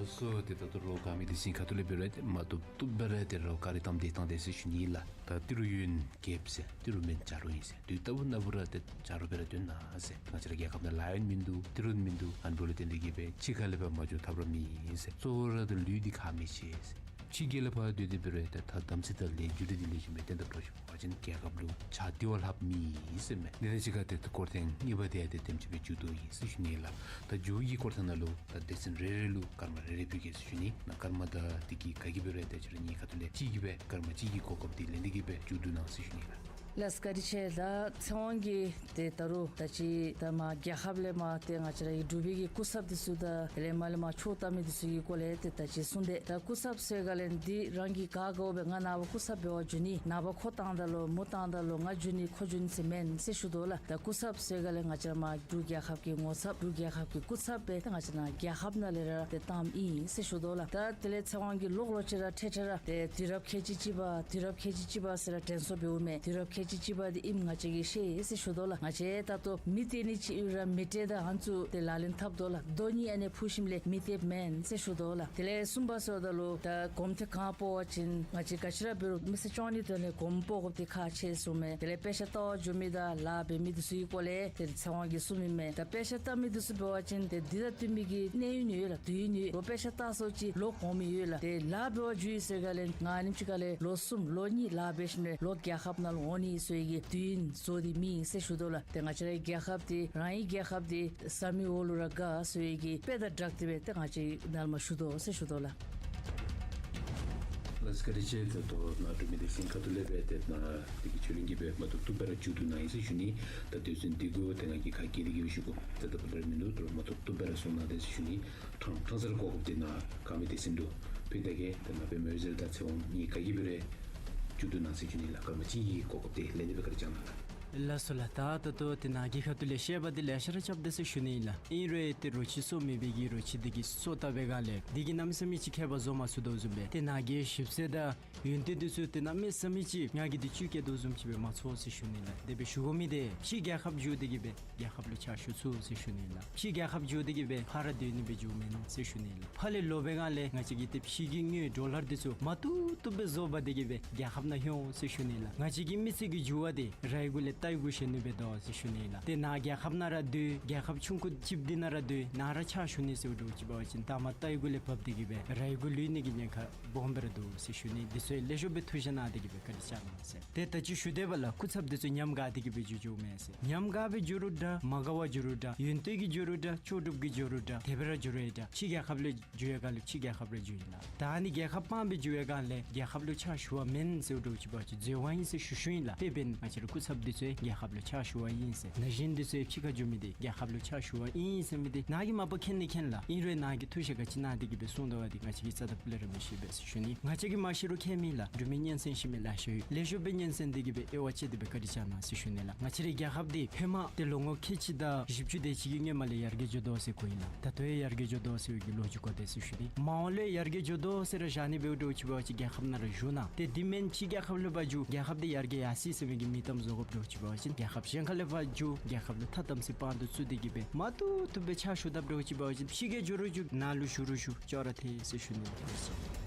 ལགས་སོ། ཏེ་ད་ལྟོ་རོགས་ག་མི་འདི་ཚུ་གི་ཁ་ཐུག་ལས་འབད་རུང་ཏེ་མ་བཏུབ་བཏུབ་སྦེ་ར་ཏེ་རོགས་བཀའ་དྲིན་དམ་བདེ་བཏང་དེས་ཟེར་ཞུ་ནི་ལགས། ད་ཏི་རུ་ཡོད་ན་རྒྱལཔོ་ཟེར། ཏི་རུ་མེད་ན་བྱ་རོག་ཨིན་ཟེར། དུས་རྟག་བུ་ན་བུ་ར་ཏེ་བྱ་རོག་སྦེ་ར་སྡོད་གནང་ཟེར། ང་བཅས་ར་རྒྱལ་ཁབ་ནང་ལཱ་གཡོག་མིན་འདུག། ཏི་རུ་མིན་འདུག། ཨ་ནི་འབདཝ་ལས་བརྟེན་ཏེ་གིས་སྦེ་ཕྱི་ཁ་ལས་ཕར་མ་འགྱོ་ཐབས་ར་མེད་ཟེར། གཙོ་བོ་ར་ཏེ་ལུས་འདི་ཁག་མི་ཆེ་ཟེར། ཕྱི་རྒྱལ་ལུ་ཕར་སྡོད་དེ་འབད་རུང་ཏེ་ཐ་དམ་ཚིག་དང་ལས་རྒྱུ་འབྲས་འདི་ལེགས་ཤོམ་སྦེ་བསྟེན་དགོཔ་འདྲཝ་ཅིག་འབད་བ་ཅིན་རྒྱལ་ཁབ་ལུ་ཕྱག་འདི་བ་ལྷགཔ་མེད་ཟེར་མས། དེ་ནང་གཅིག་ཁར་ཏེ་སྐོར་ཐེངས་གཉིས་པ་འདི་ཡང་ཏེ་དེམ་ཅིག་སྦེ་མཇུག་བསྡུ་ཡི་ཟེར་ཞུ་ནི་ལགས། ད་མཇུག་གི་སྐོར་ཐེངས་ནང་ལུ་ད་སྡེ་ཚན་རེ་རེ་ལུ་སྐར་མ་རེ་རེ་ཕུལ་གེ་ཟེར་ཞུ་ནི། ནཱ་སྐར་མ་དང་འདི་གི་ག་གིས་འབད་རུང་ཏེ་ཁྱེད་ར་གཉིས་ཁ་ཐུག་ལས་གཅིག་གིས་སྦེ་སྐར་མ་གཅིག་གི་གོ་སྐབས་འདི་ལེན་ཏེ་གིས་སྦེ་མཇུག་བསྡུ་གནང་ཟེར་ཞུ་ནི་ལགས། ལགས་བཀའ་དྲིན་ཆེ། ད་ཚེ་དབང་གིས་ཏེ་ད་རུང་ད་ཅི་ད་མར་རྒྱལ་ཁབ་ལས་མར་ཏེ་ང་བཅས་ར་གི་འབྲུག་པའི་གི་སྐུ་ཚབ་འདི་ཚུ་དང་དེ་ལས་མར་ལས་མར་ཕྱོགས་བཏབ་མི་འདི་ཚུ་གི་སྐོར་ལས་ཏེ་ད་ཅི་གསུངས་ཏེ། ད་སྐུ་ཚབ་ཟེར་ག་ལས་འདི་རང་གིས་ག་དགའཝ་སྦེ་ང་ནངས་པ་སྐུ་ཚབ་འབད་བར་འགྱོ་ནི། ནངས་པ་ཁོ་བཏང་ད་ལོ་མོ་བཏང་ད་ལོ་ང་འགྱོ་ནི་ཁོ་འགྱོ་ནི་ཟེར་མེན་ཟེར་ཞུ་དོ་ལགས། ད་སྐུ་ཚབ་ཟེར་ག་ལས་ང་བཅས་ར་མར་འབྲུག་རྒྱལ་ཁབ་ཀྱི་ངོ་ཚབ་འབྲུག་རྒྱལ་ཁབ་ཀྱི་སྐུ་ཚབ་སྦེ་ཏེ་ང་བཅས་ར་རྒྱལ་ཁབ་ནང་ལས་ར་ཏེ་བཏངམ་ཨིན་ཟེར་ཞུ་དོ་ལགས། ད་དེ་ལས་ཚེ་དབང་གིས་ལོག་ལོག་ཅིག་ར་ཐད་ཐད་ར་ཏེ་དུས་རབས་ཁལ་གཅིག་གཅིག་པ་དུས་རབས་ཁལ་གཅིག་གཅིག་པ་ཟེར་ར་དྲན་གསོ་འབདཝ་མས། དུས་རབས་ཁལ་གཅིག་གཅིག་པ་འདི་ཨིནམ་ང་བཅས་ཀྱིས་ཤེས་ཟེར་ཞུ་དོ་ལགས། ང་བཅས་ད་ལྟོ་མི་སྟེར་ནི་ཅིག་ཡོད་ར་མི་སྟེར་ད་ཨ་ནི་ཚུ་ཏེ་ལག་ལེན་འཐབ་དོ་ལགས། རྡོ་གཉིས་ཨ་ནི་ཕུ་ཞིནམ་ལས་མི་སྟེརཝ་མེན་ཟེར་ཞུ་དོ་ལགས། དེ་ལས་གསུམ་པ་ཟེརཝ་ད་ལུ་ད་གོམ་ཏེ་ག་སྤོ་བ་ཅིན་ང་བཅས་ག་ཅི་ར་འབད་རུང་མི་སེར་སྐྱོང་ནི་དོན་ལས་གོམ་སྤོ་དགོཔ་འདི་ཁག་ཆེ་ཟེརཝ་མས། དེ་ལས་དཔེ་ཆ་ལྟ་བར་འགྱོ་མི་དང་ལཱ་འབད་མི་འདི་ཚུ་གི་སྐོར་ལས་ཏེ་ཚེ་དབང་གིས་གསུངམ་ཨིན་མས། ད་དཔེ་ཆ་ལྟ་མི་འདི་ཚུ་འབད་བ་ཅིན་ཏེ་འདི་དང་བསྟུན་མི་གི་གནས་ཡུན་ཡོད་ལགས། དུས་ཡུན་ཡོད། ལོག་དཔེ་ཆ་ལྟ་སོང་ཅིག་ལོ་གོངམ་ཡོད་ལགས། ཏེ་ལཱ་འབད་བར་འགྱོ་ཡི་ཟེར་ག་ལས་ང་ཨ་ནེམ་ཅིག་ཁ་ལས་ལོ་གསུམ་ལོ་གཉིས་ལཱ་འབད་ཞིནམ་ལས་ལོག་རྒྱལ་ཁབ་ནང་ལུ་འོང་ནི་ཟེར་བའི་གི་དུས་ཡུན་བཟོ་སྟེ་མེད་ཟེར་ཞུ་དོ་ལགས། ཏེ་ང་བཅས་རའི་རྒྱལ་ཁབ་འདི་རང་གི་རྒྱལ་ཁབ་འདི་བཟའ་མི་འོག་ལུ་ར་དགའ་ཟེར་བའི་གི་དཔེ་དང་སྦྲགས་ཏེ་སྦེ་ཏེ་ང་བཅས་ནཱ་ལས་མར་ཞུ་དོ་ཟེར་ཞུ་དོ་ལགས། ལགས་བཀའ་དྲིན་ཆེ། ད་ལྟོ་ནཱ་འབྲུག་མི་སྡེ་ཚན་ཁ་ཐུག་ལས་སྦེ་ཏེ་ནཱ་འདི་གི་ཆོས་གླིང་གི་སྦེ་མ་བཏུབ་བཏུབ་སྦེ་ར་མཇུག་བསྡུ་གནང་ཡི་ཟེར་ཞུ་ནི། ད་དུས་ཚོད་འདི་གུ་ཏེ་ང་གིས་ཁ་གྱེས་ཏེ་གི་སྦེ་ཞུ་དགོ། ཏེ་ད་ཕར་ལས་མི་འདུག། ད་མ་བཏུབ་བཏུབ་སྦེ་ར་གསུང་གནང་དེས་ཟེར་ཞུ་ནི། ཕྲང་ཕྲང་ས་ར་གོ་སྐབས་འདི་ནཱ་ག་མི་སྡེ་ཚན་འདུག་ཕུལ་ད་གེ། ཏེ་ནཱ་པདྨ་འོད་ཟེར་དང་ཚེ་དབང་གཉིས་ག་གིས་སྦེ་ར་མཇུག་བསྡུ་གནང་ཟེར་ཞུ་ནི་ལགས། ག་མ་ཅིག་གིས་གོ་སྐབས་འདི་ལེན་ཏེ་སྦེ་བཀའ་དྲིན་བསྐྱང་གནང་ལགས། ལགས་སོ་ལགས། ད་ད་ལྟོ་ཏེ་ནཱ་གི་ཁ་ཐུག་ལས་བཤད་པ་འདི་ལེ་ཤ་ར་རྐྱབ་དེས་ཟེར་ཞུ་ནི་ལགས། ཨིན་རུང་ཏེ་རོ་ཁྱི་སོ་མེད་པའི་གི་རོ་ཁྱི་འདི་གིས་སོ་བཏབ་པའི་སྒང་ལས་འདི་གིས་གནམ་མེད་ས་མེད་ཅིག་ཁྱད་པར་བཟོ་མ་ཚུགས་དོ་བཟུམ་སྦེ་ཏེ་ནཱ་གི་ཞིབ་འཚོལ་དང་ཡོན་ཏན་འདི་ཚུ་ཏེ་གནམ་མེད་ས་མེད་ཅིག་ང་གིས་འདི་ཅུང་བཀལ་དོ་བཟུམ་ཅིག་སྦེ་མ་ཚོར་ཟེར་ཞུ་ནི་ལགས། དེ་སྦེ་ཞུ་དགོ་མི་འདི་ཕྱི་རྒྱལ་ཁབ་འགྱོ་སྟེ་གི་སྦེ་རྒྱལ་ཁབ་ལུ་ཕྱག་ཞུ་ཚུགས་ཟེར་ཞུ་ནི་ལགས། ཕྱི་རྒྱལ་ཁབ་འགྱོ་སྟེ་གི་སྦེ་ཕར་ར་སྡོད་ནི་སྦེ་འགྱོཝ་མེན་ཟེར་ཞུ་ནི་ལགས། ཕར་ལས་ལོག་པའི་སྒང་ལས་ང་བཅས་ཀྱི་ཏེ་ཕྱི་གི་དངུལ་ཌོ་ལར་འདི་ཚུ་མ་བཏུབ་བཏུབ་སྦེ་བཟོ་འབག་སྟེ་གི་སྦེ་རྒྱལ་ཁབ་ནང་ལྷོད་འོང་ཟེར་ཞུ་ནི་ལགས། ང་བཅས་ཀྱི་མི་སེར་གྱི་འགྱུར་བ་འདི་རའི་གུ་ལས་རྟའི་གུ་བཞོན་ནི་སྦེ་འདུག་ཟེར་ཞུ་ནི་ལགས། ཏེ་ནཱ་རྒྱལ་ཁབ་ནང་ར་སྡོད། རྒྱལ་ཁབ་ཆུང་ཀུ་ཅིག་འདི་ནང་ར་སྡོད། ནཱ་ར་ཕྱག་ཞུ་ནི་ཟེར་འདྲཝ་ཅིག་འབད་བ་ཅིན་ད་མར་རྟའི་གུ་ལས་བབས་ཏེ་གི་སྦེ་རའི་གུ་ལུས་ནི་གི་ཉེན་ཁ་སྦོམ་སྦེ་ར་འདུག་ཟེར་ཞུ་ནི། འདི་ཚུ་ལེགས་ཤོམ་སྦེ་ཐུགས་བཞེས་གནང་སྟེ་གི་སྦེ་བཀའ་དྲིན་བསྐྱང་གནང་ཟེར། ཏེ་ད་ཅི་ཞུ་དེས་པ་ལགས། སྐུ་ཚབ་འདི་ཚུ་ཉམས་དགའ་སྟེ་གི་སྦེ་འགྱོ་འགྱོཝ་མས་ཟེར། ཉམས་དགའ་བའི་འགྱོ་རུང་འདྲ། མ་དགའ་བར་འགྱོ་རུང་འདྲ། ཡོན་ཏན་གྱི་འགྱོ་རུང་འདྲ། ལྕོགས་གྲུབ་ཀྱི་འགྱོ་རུང་འདྲ། དེ་སྦེ་ར་འགྱོ་རུང་འདྲ། ཕྱི་རྒྱལ་ཁབ་ལུ་འགྱོ་བའི་སྒང་ལས་ཕྱི་རྒྱལ་ཁབ་ར་འགྱོ་ཡི་ལགས། ད་ནི་རྒྱལ་ཁབ་སྤངས་སྦེ་འགྱོ་བའི་སྒང་ལས་རྒྱལ་ཁབ་ལུ་ཕྱག་ཞུ་བ་མེན་ཟེར་འདྲཝ་ཅིག་འབད་བ་ཅིན་འཛོལ་བ་ཨིན་ཟེར་ཞུ་ཞུཝ་ཨིན་ལགས། དཔེ་འབདན་ང་བཅས་ར་སྐུ་ཚབ་འདི་ཚུ་རྒྱལ་ཁབ་ལུ་ཕྱག་ཞུ་བ་ཨིན་ཟེར། ན་གཞོན་འདི་ཚུ་ཕྱི་ཁར་འགྱོ་མི་འདི་རྒྱལ་ཁབ་ལུ་ཕྱག་ཞུ་བ་ཨིན་ཟེར་མི་འདི་ནཱ་གིས་མ་པ་མཁྱེན་ནི་མཁྱེན་ལགས། ཨིན་རུང་ནཱ་གིས་ཐུགས་བཞེད་ག་ཅི་གནང་སྟེ་གི་སྦེ་གསུངས་དོ་བ་འདི་ང་བཅས་ཀྱིས་རྩ་དང་སྤུ་ལས་ར་མི་ཤེས་པས་ཟེར་ཞུ་ནི། ང་བཅས་ཀྱིས་མ་ཤེས་རུང་མཁྱེན་མི་ལགས། འབྲུག་མི་སྙན་གསན་ཞུ་མི་ལེ་ཤ་ཡོད། ལེགས་ཤོམ་སྦེ་སྙན་གསན་ཏེ་གི་སྦེ་དབྱེ་བ་ཕྱེ་སྟེ་སྦེ་བཀའ་དྲིན་བསྐྱང་གནང་ཟེར་ཞུ་ནི་ལགས། ང་བཅས་རའི་རྒྱལ་ཁབ་འདི་ཧེ་མ་ཏེ་ལོ་ངོ་ཁལ་གཅིག་དང་བཞི་བཅུ་དེ་ཅིག་གི་སྔོན་མ་ལས་ཡར་རྒྱས་འགྱོ་དོ་ཟེར་གོ་ཡི་ལགས། ད་ལྟོ་ཡང་ཡར་རྒྱས་འགྱོ་དོ་ཟེར་བའི་གི་ལོ་རྒྱུས་གོ་དེས་ཟེར་ཞུ་ནི། མ་འོངས་ལུ་ཡར་རྒྱས་འགྱོ་དོ་ཟེར་ར་བཞག་ནི་འབདཝ་འདྲཝ་ཅིག་འབད་བ་ཅིན་རྒྱལ་ཁབ་ནང་ར་བཞུགས་གནང་། ཏེ་འདི་མེན་ཕྱི་རྒྱལ་ཁབ་ལུ་ཕར་འགྱོ་རྒྱལ་ཁབ་འདི་ཡར་རྒྱས་ཡར་སོ་ཡི་ཟེར་བའི་གི་མིང་གཏམ་བཟོ་དགོཔ་འདྲཝ་ཅིག་འབད་བ་ཅིན་རྒྱལ་ཁབ་གཞན་ཁ་ལུ་ཕར་འགྱོ་རྒྱལ་ཁབ་ལུ་ཐ་དམ་ཚིག་དཔང་དུ་བཙུགས་ཏེ་གི་སྦེ་མ་བཏུབ་བཏུབ་སྦེ་ཕྱག་ཞུ་དཔ་འདྲཝ་ཅིག་འབད་བ་ཅིན་ཕྱི་རྒྱལ་འགྱོ་རུང་འགྱོ་ནཱ་ལུ་བཞུགས་རུང་བཞུགས་ཅོག་ར་འཐད་ཟེར་ཞུ་ནི་ལགས།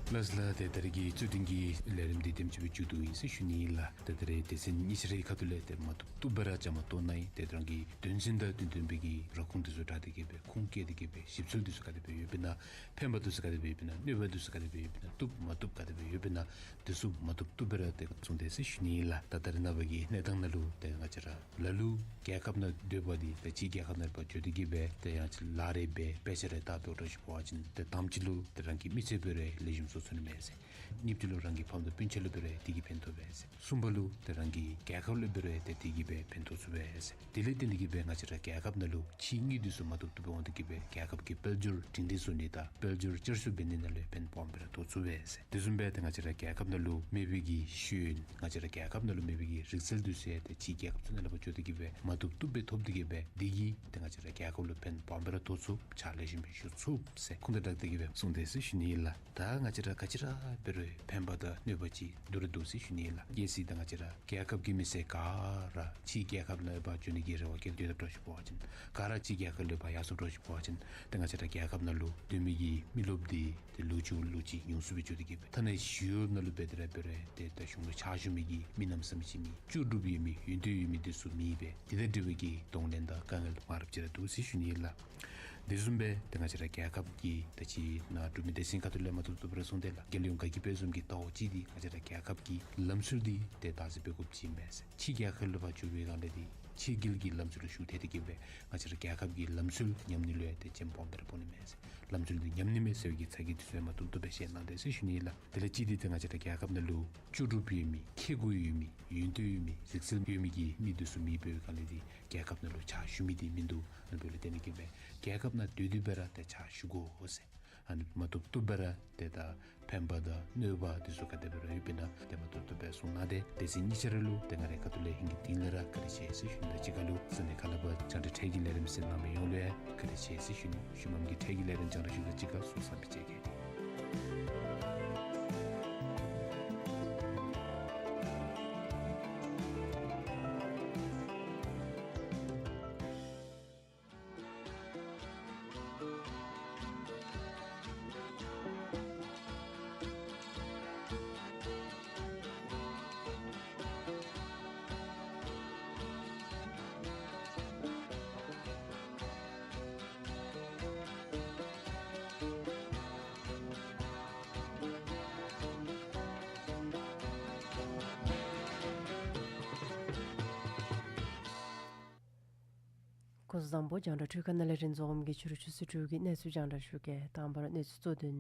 ལགས་ལགས། ཏེ་ད་རེས་ཀྱི་རྩོད་ལྡན་གྱི་ལས་རིམ་འདི་དེམ་ཅིག་སྦེ་མཇུག་བསྡུཝ་ཨིན་ཟེར་ཞུ་ནི་ལགས། ཏེ་ད་རེས་སྡེ་ཚན་གཉིས་ཆ་རའི་ཁ་ཐུག་ལས་ཏེ་མ་བཏུབ་བཏུབ་སྦེ་ར་བཅའ་མར་གཏོགས་གནང་ཡི། ཏེ་རང་གི་དོན་ཚན་དང་དོན་ལྡན་པའི་གི་ར་ཁུངས་འདི་ཚུ་དྲངས་ཏེ་གི་སྦེ་ཁུངས་བཀལ་ཏེ་གི་སྦེ་ཞིབ་འཚོལ་འདི་ཚུ་ག་དེ་སྦེ་ཡོདཔ་ཨིན་ན། ཕན་པ་འདི་ཚུ་ག་དེ་སྦེ་ཡོདཔ་ཨིན་ན། གནོད་པ་འདི་ཚུ་ག་དེ་སྦེ་ཡོདཔ་ཨིན་ན། བཏུབ་མ་བཏུབ་ག་དེ་སྦེ་ཡོདཔ་ཨིན་ན། འདི་ཚུ་མ་བཏུབ་བཏུབ་སྦེ་ར་ཏེ་གསུངས་དེས་ཟེར་ཞུ་ནི་ལགས། ད་ད་རེས་ནངས་པ་གི་གནས་སྟངས་ནང་ལུ་ཏེ་ང་བཅས་ར་ལ་ལུ་རྒྱལ་ཁབ་ནང་སྡོད་པ་འདི་ཏེ་ཕྱི་རྒྱལ་ཁབ་ནང་ཕར་འགྱོ་སྟེ་གི་སྦེ་ཏེ་ཡང་ཅིན་ལཱ་རེ་འབད་དཔེ་ཆ་རེ་ལྟ་འབདཝ་འདྲཝ་ཅིག་འབད་བ་ཅིན་ཏེ་དང་པ་ཅིག་ལུ་ཏེ་རང་གི་མི་ཚེ་སྦེ་ར་ལེགས་ཤོམ་བཟོ་ཚུགས་ནི་མས་ཟེར། གཉིས་པ་ཅིག་ལུ་རང་གི་ཕམ་དང་སྤུན་ཆ་ལུ་སྦེ་ར་འདི་གིས་ཕན་ཐོགས་པས་ཟེར། གསུམ་པ་ལུ་ཏེ་རང་གི་རྒྱལ་ཁབ་ལུ་སྦེ་ར་ཏེ་འདི་གིས་སྦེ་ཕན་ཐོགས་ཚུགས་པས་ཟེར། དེ་ལས་བརྟེན་ཏེ་གི་སྦེ་ང་བཅས་ར་རྒྱལ་ཁབ་ནང་ལུ་ཕྱིའི་དངུལ་འདི་ཚུ་མ་བཏུབ་བཏུབ་སྦེ་འོང་སྟེ་གི་སྦེ་རྒྱལ་ཁབ་ཀྱི་དཔལ་འབྱོར་སྒྲིང་སྒྲིང་བཟོ་ནི་དང་དཔལ་འབྱོར་བསྐྱར་གསོ་འབད་ནི་ནང་ལུ་ཕན་སྦོམ་སྦེ་ར་ཐོགས་ཚུགས་པས་ཟེར། དེ་བཟུམ་སྦེ་ཏེ་ང་བཅས་ར་རྒྱལ་ཁབ་ནང་ལུ་མེད་པའི་གི་ཤེས་ཡོན་ང་བཅས་ར་རྒྱལ་ཁབ་ནང་ལུ་མེད་པའི་གི་རིག་རྩལ་འདི་ཚུ་ཡང་ཏེ་ཕྱིའི་རྒྱལ་ཁབ་ཚུ་ནང་ལས་ཕར་འགྱོ་སྟེ་གི་སྦེ་མ་བཏུབ་བཏུབ་སྦེ་ཐོབ་སྟེ་གི་སྦེ་འདི་གིས་ཏེ་ང་བཅས་ར་རྒྱལ་ཁབ་ལུ་ཕན་སྦོམ་སྦེ་ར་ཐོགས་ཚུགས། ཕྱག་ལེགས་ཤོམ་སྦེ་ཞུ་ཚུགས་ཟེར་ཁུངས་དང་སྦྲགས་ཏེ་གི་སྦེ་གསུངས་དེས་ཟེར་ཞུ་ནི་ལགས། ད་ང་བཅས་ར་ག་ཅི་ར་འབད་རུང་ཕན་པ་དང་གནོད་པ་ཅིག་འདུག་ར་འདུག་ཟེར་ཞུ་ནི་ལགས། གལ་སྲིད་ད་ང་བཅས་ར་རྒྱལ་ཁབ་ཀྱི་མི་སེར་ག་ར་ཕྱིའི་རྒྱལ་ཁབ་ནང་ཕར་འགྱོ་ནི་གི་རེ་བ་བསྐྱེད་སྡོད་དཔ་འདྲཝ་ཅིག་འབད་བ་ཅིན་ག་ར་ཕྱིའི་རྒྱལ་ཁབ་ལས་ཕར་ཡར་སོཔ་འདྲཝ་ཅིག་འབད་བ་ཅིན་ཏེ་ང་བཅས་ར་རྒྱལ་ཁབ་ནང་ལུ་སྡོད་མི་གི་མི་རློབས་འདི་ཏེ་ལོ་གཅིག་ལོ་གཅིག་ཉུང་སུ་སྦེ་འགྱོ་སྟེ་གི་སྦེ་ཐ་ན་ཞི་གཡོག་ནང་ལུ་འབད་དེ་ར་འབད་རུང་ཏེ་ད་གཞུང་ལུ་ཕྱག་ཞུ་མི་གི་མི་གནམ་མེད་ས་མེད་ཅིག་མེད། ལྕོགས་གྲུབ་ཡོད་མི་ཡོན་ཏན་ཡོད་མི་འདི་ཚུ་མེད་པས། དེ་དང་འབྲེལ་བའི་གི་གདོང་ལེན་དང་དཀའ་ངལ་མང་རབས་ཅིག་ར་འདུག་ཟེར་ཞུ་ནི་ལགས། དེ་བཟུམ་སྦེ་ཏེ་ང་བཅས་ར་རྒྱལ་ཁབ་ཀྱི་ད་ཅི་ནཱ་འབྲུག་མི་སྡེ་ཚན་ཁ་ཐུག་ལས་མ་བཏུབ་བཏུབ་སྦེ་ར་གསུངས་དེས་ལགས། རྒྱལ་ཡོངས་དགའ་སྐྱིད་དཔལ་འཛོམས་ཀྱི་ལྟ་བ་ཅིག་འདི་ང་བཅས་ར་རྒྱལ་ཁབ་ཀྱི་ལམ་སྲོལ་འདི་ཏེ་བདག་འཛིན་འབད་དགོཔ་ཅིག་ཨིན་པས། ཕྱི་རྒྱལ་ཁབ་ལུ་ཕར་འགྱོ་བའི་སྒང་ལས་འདི་ ཕྱི་རྒྱལ་གྱི་ལམ་སྲོལ་ལུ་ཞུགས་ཏེ་དེ་གིས་སྦེ་ང་བཅས་ར་རྒྱལ་ཁབ་ཀྱི་ལམ་སྲོལ་ཉམས་ནི་ལུ་ཡང་ཏེ་རྐྱེན་སྦོམ་སྦེ་ར་ཕོག་ནི་མས་ཟེར། ལམ་སྲོལ་འདི་ཉམས་ནི་མས་ཟེར་བའི་གི་ཚ་གྱང་འདི་ཚུ་ཡང་མ་བཏུབ་བཏུབ་སྦེ་བཤད་གནང་དེས་ཟེར་ཞུ་ནི་ཨིན་ལགས། དེ་ལས་གཅིག་འདི་ཏེ་ང་བཅས་ར་རྒྱལ་ཁབ་ནང་ལུ་ལྕོགས་གྲུབ་ཡོད་མི་ཁེ་གུ་ཡོད་མི་ཡོན་ཏན་ཡོད་མི་རིག་རྩལ་ཡོད་མི་གི་མི་འདི་ཚུ་མེདཔ་འབད་བའི་སྒང་ལས་འདི་རྒྱལ་ཁབ་ནང་ལུ་ཕྱག་ཞུ་མི་འདི་མིན་འདུག། ཨ་ནི་འབདཝ་ལས་དེ་ནི་གིས་སྦེ་རྒྱལ་ཁབ་ནང་སྡོད་སྡོདཔ་སྦེ་ར་ཏེ་ཕྱག་ཞུ་དགོ་ཟེར། ཨ་ནི་མ་བཏུབ་བཏུབ་སྦེ་ར་ཏེ་ད་ཕན་པ་དང་གནོད་པ་འདི་ཚུ་ག་དེ་སྦེ་ར་ཡོདཔ་ཨིན་ན་ཏེ་མ་བཏུབ་བཏུབ་སྦེ་གསུངས་གནང་དེས། དེ་ཚེ་གཉིས་ཆ་ར་ལུ་ཏེ་ང་རའི་ཁ་ཐུག་ལས་ཧིང་གི་གཏིང་ལས་ར་བཀའ་དྲིན་ཆེ་ཟེར་ཞུ་ནི་དང་གཅིག་ཁར་ལུ་ས་གནས་ཁག་ལས་ཕར་རྒྱང་བསྒྲགས་འཕྲུལ་གྱི་ལས་རིམ་གཟིགས་གནང་མི་ཡོངས་ལུ་ཡང་བཀའ་དྲིན་ཆེ་ཟེར་ཞུ་ནི། གཞུང་མམ་གྱི་འཕྲུལ་གྱི་ལས་རིམ་རྒྱང་བསྒྲགས་ཞུ་དང་གཅིག་ཁར་གསོལ་བ་བསམ་པའི་མཇལ་གེ། སྐུ་གཟུགས་བཟང་པོ། རྒྱང་བསྒྲགས་འཕྲུལ་ཁང་ནང་ལས་རིན་འཛོམས་ཀྱིས་ཕྱི་རུ་ཆུ་ཚོད་དྲུག་གི་གནས་ཚུལ་རྒྱང་བསྒྲགས་ཞུ་གེ། དང་པ་ར་གནས་ཚུལ་གཙོ་དོན།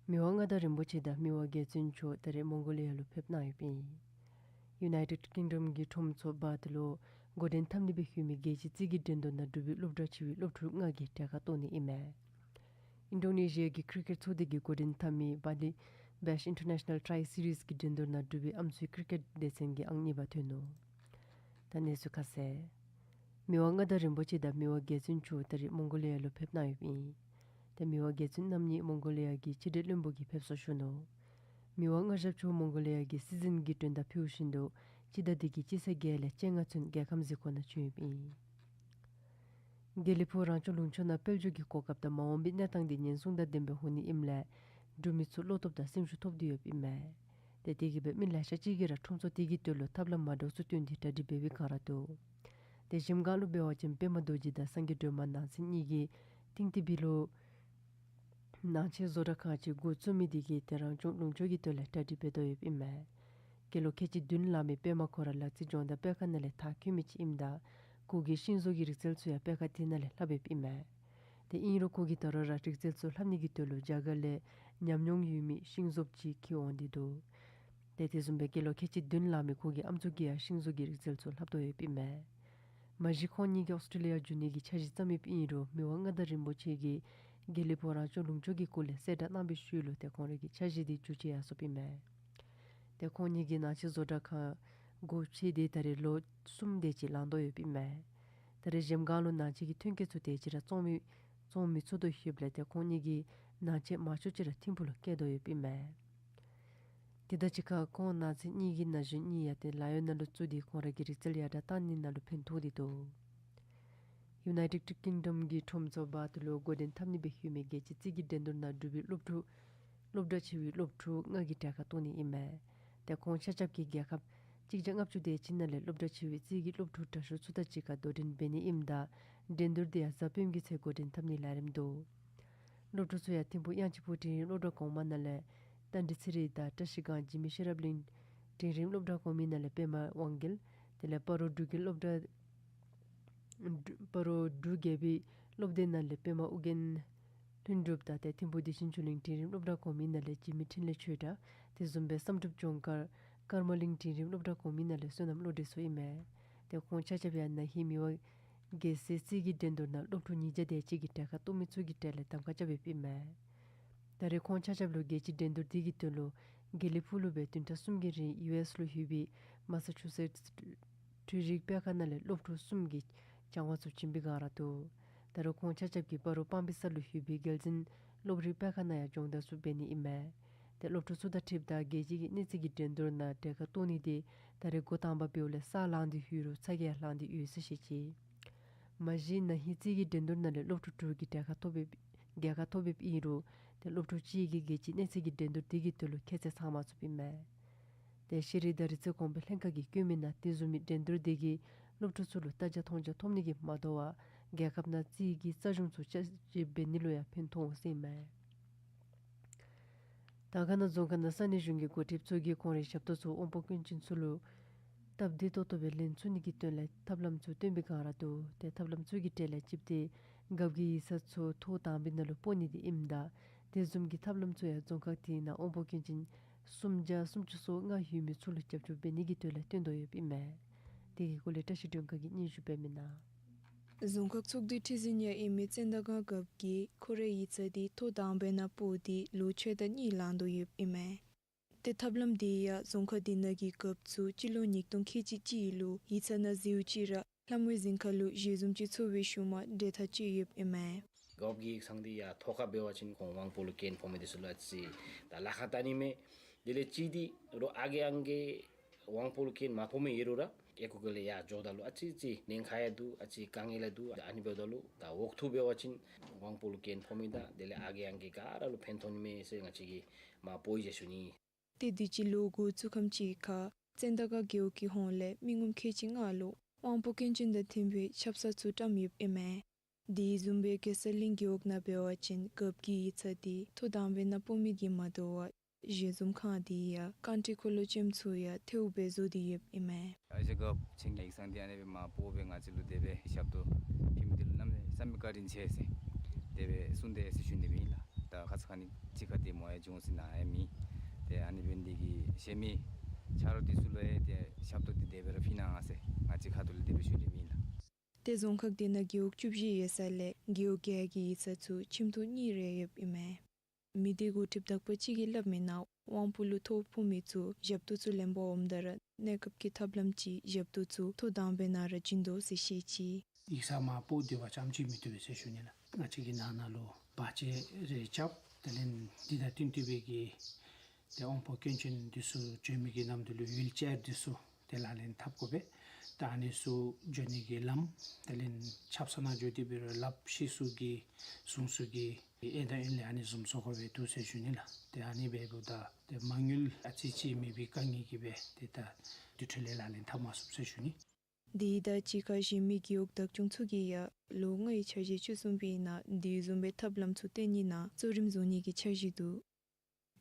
མི་དབང་མངའ་བདག་རིན་པོ་ཆེ་དང་མི་དབང་རྒྱལ་བཙུན་མཆོག་ད་རེས་མོང་གོ་ལི་ཡ་ལུ་ཕེབས་གནང་ཡོདཔ་ཨིན། ཡུ་ནའི་ཊེཌ་ཀིང་ཌམ་གྱི་ཁྲོམ་ཚོགས་བཱཐ་ལུ་འགོ་འདྲེན་འཐབ་ནི་སྦེ་ཞུ་མི་རྒྱལ་སྤྱིའི་རྩིས་ཀྱི་འགྲན་བསྡུར་ནང་གྲུབ་པའི་སློབ་གྲྭ་ཆེ་བའི་སློབ་ཕྲུག་ལྔ་གིས་གྲལ་ཁར་གཏོགས་ནི་ཨིན་མས། ཨིན་ཌོ་ནེ་ཤི་ཡ་གི་ཀི་རི་ཀེཊ་ཚོགས་སྡེ་གིས་འགོ་འདྲེན་འཐབ་མི་བཱ་ལི་བེཤ་ཨིན་ཊར་ནེ་ཤ་ནལ་ཊའི་སི་རིསི་གི་འགྲན་བསྡུར་ནང་གྲུབ་པའི་ཨམ་སྲུའི་ཀི་རི་ཀེཊ་སྡེ་ཚན་གྱི་ཨང་གཉིས་པ་ཐོན་ནུག། ད་གནས་ཚུལ་ཁ་གསལ། མི་དབང་མངའ་བདག་རིན་པོ་ཆེ་དང་མི་དབང་རྒྱལ་བཙུན་མཆོག་ད་རེས་མོང་གོ་ལི་ཡ་ལུ་ཕེབས་གནང་ཡོདཔ་ཨིན། ཏེ་མི་དབང་རྒྱལ་བཙུན་རྣམ་གཉིས་མོང་གོ་ལི་ཡ་གི་ཕྱི་འབྲེལ་བློན་པོ་གིས་ཕེབས་བསུ་ཞུ་ནུག། མི་དབང་མངའ་ཞབས་མཆོག་མོང་གོ་ལི་ཡ་གི་སྲིད་འཛིན་གྱི་མགྲོན་བརྡ་ཕུལ་བཞིན་དུ་སྤྱི་ཟླ་འདི་གི་སྤྱི་ཚེས་བརྒྱད་ལས་བཅོ་ལྔ་ཚུན་རྒྱལ་ཁམས་གཟིགས་སྐོར་ནང་བྱོན་ཡོདཔ་ཨིན། དགེ་ལེགས་ཕུག་རང་སྐྱོང་ལུང་ཕྱོགས་ནང་དཔལ་འབྱོར་གྱི་གོ་སྐབས་དང་མ་འོངས་པའི་གནས་སྟངས་འདི་ཉེན་སྲུང་དང་ལྡནམ་སྦེ་འོང་ནི་ཨིནམ་ལས་འབྲུག་མི་ཚུ་བློ་སྟོབས་དང་སེམས་ཤུགས་ཐོབ་སྟེ་ཡོདཔ་ཨིན་མས། ཏེ་དེ་གིས་སྦེ་མི་ལེ་ཤ་ཅིག་གིས་ར་ཁྲོམ་ཚོགས་དེ་གི་དོན་ལུ་ཐབས་ལམ་མ་འདྲཝ་ཚུ་བཏོན་ཏེ་གྲ་སྒྲིག་འབད་བའི་བསྒང་ར་འདུག། ཏེ་གཞལམ་སྒང་ལུ་འབད་བ་ཅིན་པདྨ་རྡོ་རྗེ་དང་སངས་རྒྱས་སྒྲོལ་མ་ནང་ཚན་གཉིས་ཀྱིས་ཏིང་ཏི་བི་ལུ་ནང་ཆེན་བཟོ་གྲྭ་ཁང་ཅིག་འགོ་བཙུགས་མི་དེ་གིས་ཏེ་རང་སྐྱོང་ལུང་ཕྱོགས་ཀྱི་དོན་ལས་གྲ་སྒྲིག་འབད་དོ་ཡོདཔ་ཨིན་མས། དགེ་སློང་ཁལ་གཅིག་བདུན་ལང་མི་པདྨ་ཁོ་ར་ལག་རྩེད་སྦྱོང་བརྡར་སྤེལ་ཁང་ནང་ལས་མཐར་འཁྱོལ་མི་ཅིག་ཨིནམ་ད་ཁོ་གིས་ཤིང་བཟོ་གི་རིག་རྩལ་ཚུ་ཡང་སྤེལ་ཁང་དེ་ནང་ལས་ལྷབ་ཡོདཔ་ཨིན་མས། ཏེ་ཨིན་རུང་ཁོ་གིས་ད་རུང་ར་རིག་རྩལ་ཚུ་ལྷབ་ནི་གི་དོན་ལུ་རྒྱ་གར་ལས་ཉམས་མྱོང་ཡོད་མི་ཤིང་བཟོཔ་ཅིག་འཁྱིད་འོང་སྟེ་འདུག། ཏེ་དེ་བཟུམ་སྦེ་དགེ་སློང་ཁལ་གཅིག་བདུན་ལང་མི་ཁོ་གི་ཨམ་སྲུ་གིས་ཡང་ཤིང་བཟོ་གི་རིག་རྩལ་ཚུ་ལྷབ་དོ་ཡོདཔ་ཨིན་མས། མ་གཞི་ཁོང་གཉིས་ཀྱིས་ཨོསི་ཊྲེ་ལི་ཡ་འགྱོ་ནི་གི་འཆར་གཞི་བརྩམ་ཡོདཔ་ཨིན་རུང་མི་དབང་མངའ་བདག་རིན་པོ་ཆེ་གིས་དགེ་ལེགས་ཕུག་རང་སྐྱོང་ལུང་ཕྱོགས་ཀྱི་སྐོར་ལས་གསལ་བསྒྲགས་གནང་བའི་ཤུལ་ལུ་ཏེ་ཁོང་རའི་གི་འཆར་གཞི་དེ་འགྱུར་བཅོས་ཡར་སོཔ་ཨིན་མས། ཏེ་ཁོང་གཉིས་ཀྱིས་ནང་ཆེན་བཟོ་གྲྭ་ཁང་སྒོ་ཕྱེ་སྟེ་ད་རེས་ལོ་གསུམ་དེ་ཅིག་ལང་དོ་ཡོདཔ་ཨིན་མས། ད་རེས་གཞལམ་སྒང་ལུ་ནང་ཆེན་གྱི་ཐོན་སྐྱེད་ཚུ་དེ་ཅིག་ར་བཙོང་མི་བཙོང་མི་ཚུགས་དོ་ཡོདཔ་ལས་ཏེ་ཁོང་གཉིས་ཀྱིས་ནང་ཆེན་མང་ཤོས་ཅིག་ར་ཐིམ་ཕུག་ལུ་བསྐྱལ་དོ་ཡོདཔ་ཨིན་མས། དེ་དང་གཅིག་ཁར་ཁོང་ནང་ཆེན་གཉིས་ཀྱི་ན་གཞོན་གཉིས་ཡང་ཏེ་ལཱ་གཡོག་ནང་ལུ་བཙུགས་ཏེ་ཁོང་ར་གི་རིག་རྩལ་ཡར་དྲག་བཏང་ནི་ནང་ལུ་ཕན་ཐོགས་ཏེ་འདུག། ཡུ་ནའི་ཊེཌ་ཀིང་ཌམ་གྱི་ཁྲོམ་ཚོགས་བཱཐ་ལུ་འགོ་འདྲེན་འཐབ་ནི་སྦེ་ཞུ་མི་རྒྱལ་སྤྱིའི་རྩིས་ཀྱི་འགྲན་བསྡུར་ནང་གྲུབ་པའི་སློབ་ཕྲུག་སློབ་གྲྭ་ཆེ་བའི་སློབ་ཕྲུག་ལྔ་གིས་གྲལ་ཁར་གཏོགས་ནི་ཨིན་མས། ཏེ་ཁོང་ཆ་ཁྱབ་ཀྱིས་རྒྱལ་ཁབ་གཅིག་བརྒྱ་ལྔ་བཅུ་དེ་ཅིག་ནང་ལས་སློབ་གྲྭ་ཆེ་བའི་རྩིས་ཀྱི་སློབ་ཕྲུག་དྲག་ཤོས་ཚུ་དང་གཅིག་ཁར་དོ་འགྲན་འབད་ནི་ཨིནམ་ད་འགྲན་བསྡུར་དེ་ཡང་གཟའ་སྤེནམ་གྱི་ཚེ་འགོ་འདྲེན་འཐབ་ནིའི་ལས་རིམ་འདུག། སློབ་ཕྲུག་ཚུ་ཡང་ཐིམ་ཕུག་དབྱངས་ཅན་ཕུག་འབྲིང་རིམ་སློབ་གྲྭ་གོང་མ་ནང་ལས་རྟ་མགྲིན་ཚེ་རིང་དང་བཀྲ་ཤིས་སྒང་འཇིགས་མེད་ཤེས་རབ་གླིང་། འབྲིང་རིམ་སློབ་གྲྭ་གོང་མའི་ནང་ལས་པདྨ་དབང་རྒྱལ། དེ་ལས་སྤ་རོ་འབྲུག་རྒྱལ་སློབ་གྲྭ་སྤ་རོ་འབྲུག་རྒྱལ་པོའི་སློབ་སྡེ་ནང་ལས་པདྨ་ཨོ་རྒྱན་ལྷུན་གྲུབ་དང་ཏེ་ཐིམ་ཕུག་བདེ་ཆེན་ཆོས་གླིང་འབྲིང་རིམ་སློབ་གྲྭ་གོང་མའི་ནང་ལས་འཇིགས་མེད་འཕྲིན་ལས་ཆོས་གྲགས། དེ་བཟུམ་སྦེ་བསམ་གྲུབ་ལྗོངས་མཁར་ཀརྨ་གླིང་འབྲིང་རིམ་སློབ་གྲྭ་གོང་མའི་ནང་ལས་བསོད་ནམས་བློ་གྲོས་ཚུ་ཨིན་མས། ཏེ་ཁོང་ཆ་ཁྱབ་ཡང་ན་ཧིང་མི་དབང་རྒྱལ་སྲས་རྩིས་ཀྱི་འགྲན་བསྡུར་ནང་སློབ་ཕྲུག་ཉིས་བརྒྱ་དེ་ཅིག་གིས་གྲལ་ཁར་གཏོགས་མི་ཚུ་གི་གྲས་ལས་གདམ་ཁ་རྐྱབ་ཡོདཔ་ཨིན་མས། ད་རེས་ཁོང་ཆ་ཁྱབ་ལུ་རྒྱལ་སྤྱིའི་འགྲན་བསྡུར་དེ་གི་དོན་ལུ་དགེ་ལེགས་ཕུག་ལུ་སྦེ་བདུན་ཕྲག་གསུམ་གྱི་རིང་ཡུ་ཨེསི་ལུ་ཡོད་པའི་མ་ས་ཆུ་སེཊསི་འཕྲུལ་རིག་སྤེལ་ཁང་ནང་ལས་སློབ་ཕྲུག་གསུམ་གྱིས་སྦྱང་བ་ཚུ་བྱིན་པའི་བསྒང་ར་འདུག། ད་རུང་ཁོང་ཆ་ཁྱབ་ཀྱིས་སྤ་རོ་སྤང་སྦིས་ས་ལུ་ཡོད་པའི་རྒྱལ་འཛིན་སློབ་རིམ་སྤེལ་ཁང་ནང་ཡང་སྦྱོང་བརྡར་ཚུ་འབད་ནི་ཨིན་མས། ཏེ་སློབ་ཕྲུག་ཚུ་དང་འཁྲིལཝ་ད་རྒྱལ་སྤྱི་གི་གནས་རྩིས་ཀྱི་འགྲན་བསྡུར་ནང་གྲལ་ཁར་གཏོགས་ནི་དེ་ད་རེས་འགོ་དང་པ་འབདཝ་ལས་ས་ལངས་ཏེ་ཡོད་རུང་ཚ་གྱང་ཡང་ལངས་ཏེ་ཡོད་ཟེར་བཤད་ཅི། མ་གཞི་ན་ཧིང་རྩིས་ཀྱི་འགྲན་བསྡུར་ནང་ལས་སློབ་ཕྲུག་དྲུག་གིས་གྲལ་ཁར་ཐོབ་ཡོདཔ་གྲལ་ཁར་ཐོབ་ཡོདཔ་ཨིན་རུང་ཏེ་སློབ་ཕྲུག་གཅིག་གིས་རྒྱལ་སྤྱིའི་གནས་རྩིས་ཀྱི་འགྲན་བསྡུར་དེ་གི་དོན་ལུ་ཁྱད་ཚད་ཚང་མ་ཚུགསཔ་ཨིན་མས། ཏེ་ཤེས་རིག་དང་རིག་རྩལ་གོང་འཕེལ་ལྷན་ཁག་གིས་བཀོད་མི་ནང་དེ་བཟུམ་མའི་འགྲན་བསྡུར་དེ་གིས་སློབ་ཕྲུག་ཚུ་ལུ་ལྟ་རྒྱ་མཐོང་རྒྱ་ཐོབ་ནི་གིས་མ་དོ་བར་རྒྱལ་ཁབ་ནང་རྩིས་ཀྱི་རྩ་གཞུང་ཚུ་བསྐྱར་ཞིབ་འབད་ནི་ལུ་ཡང་ཕན་ཐོགས་འོང་ཟེར་ཨིན་མས། དར་དཀར་ན་རྫོང་ཁག་ནང་ས་གནས་གཞུང་གི་འགོ་ཁྲིདཔ་ཚུ་གིས་ཁོང་རའི་ཞབས་ཏོག་ཚུ་དབང་པོ་སྐྱོན་ཅན་ཚུ་ལུ་ སྟབས་བདེ་ཏོག་ཏོ་སྦེ་ལེན་ཚུགས་ནི་གི་དོན་ལས་ཐབས་ལམ་ཚུ་སྟོན་པའི་བསྒང་ར་འདུག། ཏེ་ཐབས་ལམ་ཚུ་གི་གྲས་ལས་གཅིག་འདི་རྒཔོ་གི་ཡིག་ཚང་ཚུ་ཐོག་དང་པའི་ནང་ལུ་སྤོ་ནི་འདི་ཨིནམ་ད་དེ་བཟུམ་གྱི་ཐབས་ལམ་ཚུ་ཡང་རྫོང་ཁག་དེ་ནང་དབང་པོ་སྐྱོན་ཅན་སུམ་བརྒྱ་སུམ་ཅུ་སོ་ལྔ་ཡོད་མི་ཚུ་ལུ་རྒྱབ་སྐྱོར་འབད་ནི་གི་དོན་ལས་སྟོན་དོ་ཡོདཔ་ཨིན་མས། དེ་གི་སྐོར་ལས་བཀྲ་ཤིས་སྒྲོལ་དཀར་གྱིས་སྙན་ཞུ་འབད་མི་ནང་། རྫོང་ཁག་ཚོགས་སྡེ་ཁྲི་འཛིན་ཡང་ཨིན་མི་ཙན་དར་སྒང་རྒཔོ་གིས་ཁོ་རའི་ཡིག་ཚང་འདི་ཐོག་དང་པའི་ནང་སྤོ་སྟེ་ལོ་ཕྱེད་དང་གཉིས་ལང་དོ་ཡོདཔ་ཨིན་མས། ཏེ་ཐབས་ལམ་འདི་ཡང་རྫོང་ཁག་འདི་ནང་གི་རྒཔོ་ཚུ་སྤྱི་ལོ་ཉིས་སྟོང་ཁལ་གཅིག་གཅིག་ལུ་ཡིག་ཚང་ནང་བཞུགས་ཅི་ར་ལྷམ་བའི་གཟིམ་ཁང་ལུ་ཞལ་འཛོམས་ཅིག་ཚོགས་པའི་ཤུལ་མ་གྲལ་ཐག་བཅད་ཡོདཔ་ཨིན་མས། རྒཔོ་གི་ཡིག་ཚང་འདི་ཡང་ཐོག་ཁར་འབད་བ་ཅིན་ཁོང་དབང་པོ་ལུ་སྐྱོན་ཕོག་མི་འདི་ཚུ་ལུ་ཨ་ཙི་ད་ལཱ་ཁག་བལྟ་ནི་མས། དེ་ལས་གཅིག་འདི་རོགས་ཨ་རྒས་ཨང་རྒས་དབང་པོ་ལུ་སྐྱོན་མ་ཕོག་མི་ཡོད་རུང་ར་ཨེ་ཁུ་གི་ལས་ཡར་འགྱོཝ་ད་ལུ་ཨ་ཙི་ཙི་ཉེན་ཁ་ཡང་འདུག། ཨ་ཙི་དཀའ་ངལ་ཡང་འདུག། ཨ་ནི་འབདཝ་ད་ལུ་ད་འོག་ཐུག་འབད་བ་ཅིན་དབང་པོ་ལུ་སྐྱོན་ཕོག་མི་དང་དེ་ལས་ཨ་རྒས་ཨང་རྒས་ག་ར་ལུ་ཕན་ཐོགས་ནི་མས་ཟེར་ང་བཅས་ཀྱིས་མར་སྤོ་ཡི་ཟེར་ཞུ་ནི། ཏེ་དུས་ཅི་ལོ་འགོ་བཙུགས་ཁམས་ཅིག་ཁར་ཙན་དར་སྒང་རྒེད་འོག་གི་ཧོངས་ལས་མི་ངོམ་ཁལ་གཅིག་ལྔ་ལུ་དབང་པོ་སྐྱོན་ཅན་དང་མཐུན་པའི་ཆབ་གསང་ཚུ་བཀྲམ་ཡོདཔ་ཨིན་མས། དེ་བཟུམ་སྦེ་གེ་སར་གླིང་རྒེད་འོག་ནང་འབད་བ་ཅིན་རྒཔོ་གི་ཡིག་ཚང་འདི་ཐོག་དང་པའི་ནང་སྤོ་མི་གིས་མ་དོ་བར་ཞལ་འཛོམས་ཁང་འདི་ཡང་རྐང་ཁྲི་འཁོར་ལོ་ཅན་ཚུ་ཡང་ཐལཝ་སྦེ་བཟོ་སྟེ་ཡོདཔ་ཨིན་མས། ཨ་ཞེ་རྒཔོ་ཁྱེད་ཀྱི་ཡིག་ཚང་འདི་ཨ་ནི་སྦེ་མར་སྤོ་སྦེ་ང་བཅས་ལུ་དེ་སྦེ་ཞབས་ཏོག་ཕུལ་མི་འདི་ལུ་གནམ་མེད་ས་མེད་བཀའ་དྲིན་ཆེ་ཟེར་དེ་སྦེ་གསུངས་དེས་ཟེར་ཞུ་ནི་སྦེ་ཨིན་ལགས། ད་ཁ་ཙ་ཁ་ཉིནམ་ཅིག་ཁར་ཏེ་མོ་ཡང་འབྱུང་སྲིད་ནཱ་ཡང་མེད། ཏེ་ཨ་ནི་འབད་ནི་འདི་གིས་གཞན་མི་ཆ་རོགས་འདི་ཚུ་ལུ་ཡང་ཏེ་ཞབས་ཏོག་འདི་དེ་སྦེ་ར་ཕུལ་གནང་ཟེར་ང་བཅས་ཁ་ཐུག་ལས་དེ་སྦེ་ཞུ་ནི་སྦེ་ཨིན་ལགས། ཏེ་རྫོང་ཁག་འདི་ནང་རྒེད་འོག་བཅུ་བཞི་ཡོད་ས་ལས་རྒེད་འོག་བརྒྱད་ཀྱི་ཡིག་ཚང་ཚུ་ཁྱིམ་ཐོག་གཉིས་རེ་ཡོདཔ་ཨིན་མས། མི་སྡེ་འགོ་ཁྲིདཔ་དག་པ་ཅིག་གིས་སླབ་མི་ནང་དབང་པོ་ལུ་ཐོ་ཕོག་མི་ཚུ་ཞབས་ཏོག་ཚུ་ལེན་པར་འོངམ་ད་ར་གནས་སྐབས་ཀྱི་ཐབས་ལམ་ཅིག་ཞབས་ཏོག་ཚུ་ཐོག་དང་པའི་ནང་ར་བྱིན་དོ་ཟེར་བཤད་ཅི། ཡིག་ཚང་མར་སྤོ་སྡོད་པ་ཙམ་ཅིག་མི་བཏུབ་པས་ཟེར་ཞུ་ནི་ལགས། ང་བཅས་ཀྱི་ནང་ན་ལུ་བར་ཆད་རེ་རྐྱབ། དེ་ལས་འདི་དང་བསྟུན་ཏེ་སྦེ་གི་ཏེ་དབང་པོ་སྐྱོན་ཅན་འདི་ཚུ་བྱོན་མི་གི་ནམ་དུས་ལུ་ཝིལ་ཅེར་འདི་ཚུ་ཏེ་ལག་ལེན་འཐབ་དགོ་པས། ད་ཨ་ནི་ཚུ་འགྱོ་ནི་གི་ལམ་དེ་ལས་ཆབ་གསང་ནང་འགྱོ་སྟེ་འབད་རུང་ལགཔ་ཤི་སོང་གི་གཟུང་སོང་གི་ཨེ་དང་ཨིན་ལས་ཨ་ནི་བཟུམ་བཟོ་དགོ་པས་འདུག་ཟེར་ཞུ་ནི་ལགས། ཏེ་ཨ་ནི་འབདཝ་ད་ཏེ་མ་དངུལ་ཨ་ཙི་ཅིག་མེད་པའི་དཀའ་ངལ་གྱིས་སྦེ་ཏེ་ད་དེ་འཕྲོ་ལས་ལག་ལེན་འཐབ་མ་ཚུགས་ཟེར་ཞུ་ནི། དེ་དང་གཅིག་ཁར་གཞན་མི་རྒེད་འོག་བདག་སྐྱོང་ཚུ་གིས་ཡང་ལོ་ལྔའི་འཆར་གཞི་བཅུ་གསུམ་པའི་ནང་དེ་བཟུམ་སྦེ་ཐབས་ལམ་ཚུ་བཏོན་ནི་ནང་གཙོ་རིམ་བཟུང་ནི་གི་འཆར་གཞི་འདུག།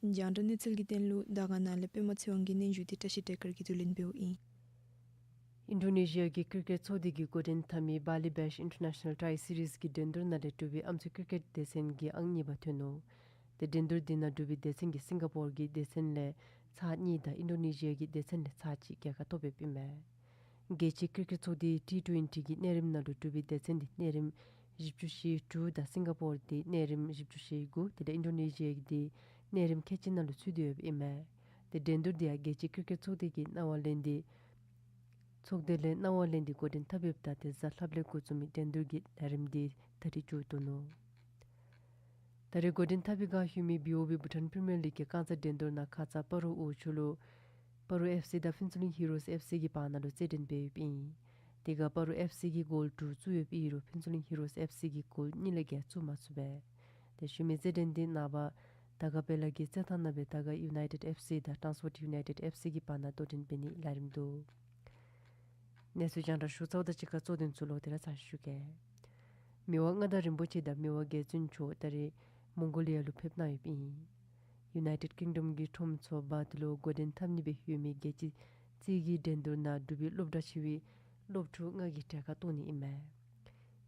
རྒྱང་བསྒྲགས་གནས་ཚུལ་གྱི་དོན་ལུ་དར་དཀར་ནང་ལས་པདྨ་ཚེ་དབང་གི་སྙན་ཞུ་འདི་བཀྲ་ཤིས་བདེ་དཀར་གྱིས་བསྡུ་ལེན་འབདཝ་ཨིན། ཨིན་ཌོ་ནེ་ཤི་ཡ་གི་ཀིར་ཀེཊ་ཚོགས་སྡེ་གིས་འགོ་འདྲེན་འཐབ་མི་བཱ་ལི་བེཤ་ཨིན་ཊར་ནེ་ཤ་ནཱལ་ཊའི་སི་རིསི་གི་འགྲན་བསྡུར་ནང་ལས་འབྲུག་པའི་ཨམ་སྲུ་ཀིར་ཀེཊ་སྡེ་ཚན་གྱིས་ཨང་གཉིས་པ་ཐོན་ནུག། ཏེ་འགྲན་བསྡུར་འདི་ནང་འབྲུག་པའི་སྡེ་ཚན་གྱིས་སིང་ག་པོར་གྱི་སྡེ་ཚན་ལས་ཚར་གཉིས་དང་ཨིན་ཌོ་ནེ་ཤི་ཡ་གི་སྡེ་ཚན་ལས་ཚར་གཅིག་རྒྱལ་ཁ་ཐོབ་ཡོདཔ་ཨིན་མས། རྒྱལ་སྤྱིའི་ཀིར་ཀེཊ་ཚོགས་སྡེའི་ཊི་ཊུ་ཨེན་ཊི་གི་གནས་རིམ་ནང་ལུ་འབྲུག་པའི་སྡེ་ཚན་འདི་གནས་རིམ་བཞི་བཅུ་ཞེ་དྲུག་དང་སིང་ག་པོར་འདི་གནས་རིམ་བཞི་བཅུ་ཞེ་དགུ་དེ་ལས་ཨིན་ཌོ་ནེ་ཤི་ཡ་འདི་གནས་རིམ་ཁལ་གཅིག་ནང་ལུ་ཚུད་དེ་ཡོདཔ་ཨིན་མས། ཏེ་འགྲན་བསྡུར་འདི་ཡང་རྒྱལ་སྤྱིའི་ཀིར་ཀེཊ་ཚོགས་སྡེ་གི་གནང་བ་ལེན་འདི་ཚོགས་སྡེ་ལས་གནང་བ་ལེན་འདི་འགོ་འདྲེན་འཐབ་ཡོདཔ་ད་ཏེ་གཟའ་ལྷགཔ་ལས་འགོ་བཙུགས་མི་འགྲན་བསྡུར་གྱི་ལས་རིམ་འདི་ད་རིས་མཇུག་བསྡུ་ནུག། ད་རིས་འགོ་འདྲེན་འཐབ་པའི་བསྒང་ལྷོད་མི་བི་ཨོ་བི་བྷུ་ཊཱན་པི་རི་མི་ཡར་ལིག་གི་རྐང་རྩེད་འགྲན་བསྡུར་ནང་ཁ་ཙ་སྤ་རོ་འོག་ཆུ་ལུ་སྤ་རོ་ཨེཕ་སི་དང་ཕུན་ཚོགས་གླིང་ཧི་རོས་ཨེཕ་སི་གི་བར་ན་ལུ་རྩེད་འགྲན་འབད་ཡོདཔ་ཨིན། དེ་སྒང་སྤ་རོ་ཨེཕ་སི་གིས་གོལ་དྲུག་བཙུགས་ཡོདཔ་ཨིན་རུང་ཕུན་ཚོགས་གླིང་ཧི་རོས་ཨེཕ་སི་གིས་གོལ་གཉིས་ལས་བརྒལ་བཙུགས་མ་ཚུགས་པས། ཏེ་ཤུལ་མའི་རྩེད་འགྲན་འདི་ནངས་པ་དར་དཀར་སྦེ་ལ་གི་རྩེད་ཐང་ནང་སྦེ་དར་དཀར་ཡུ་ནའི་ཊེཌ་ཨེཕ་སི་དང་ཊཱན་སི་པོརཊ་ཡུ་ནའི་ཊེཌ་ཨེཕ་སི་གི་བར་ན་དོ་འགྲན་འབད་ནིའི་ལས་རིམ་འདུག། གནས་ཚུལ་རྒྱང་བསྒྲགས་ཞུ་ཚརཝ་དང་གཅིག་ཁར་གཙོ་དོན་ཚུ་ལོག་སྟེ་ར་ཚར་ཞུ་གེ། མི་དབང་མངའ་བདག་རིན་པོ་ཆེ་དང་མི་དབང་རྒྱལ་བཙུན་མཆོག་ད་རིས་མོང་གོ་ལི་ཡ་ལུ་ཕེབས་གནང་ཡོདཔ་ཨིན། ཡུ་ནའི་ཊེཌ་ཀིང་ཌམ་གྱི་ཁྲོམ་ཚོགས་བཱཐ་ལུ་འགོ་འདྲེན་འཐབ་ནི་སྦེ་ཡོད་མི་རྒྱལ་སྤྱིའི་རྩེད་གཞི་འགྲན་བསྡུར་ནང་འབྲུག་པའི་སློབ་གྲྭ་ཆེ་བའི་སློབ་ཕྲུག་ལྔ་གིས་གྲལ་ཁར་གཏོགས་ནི་ཨིན་མས།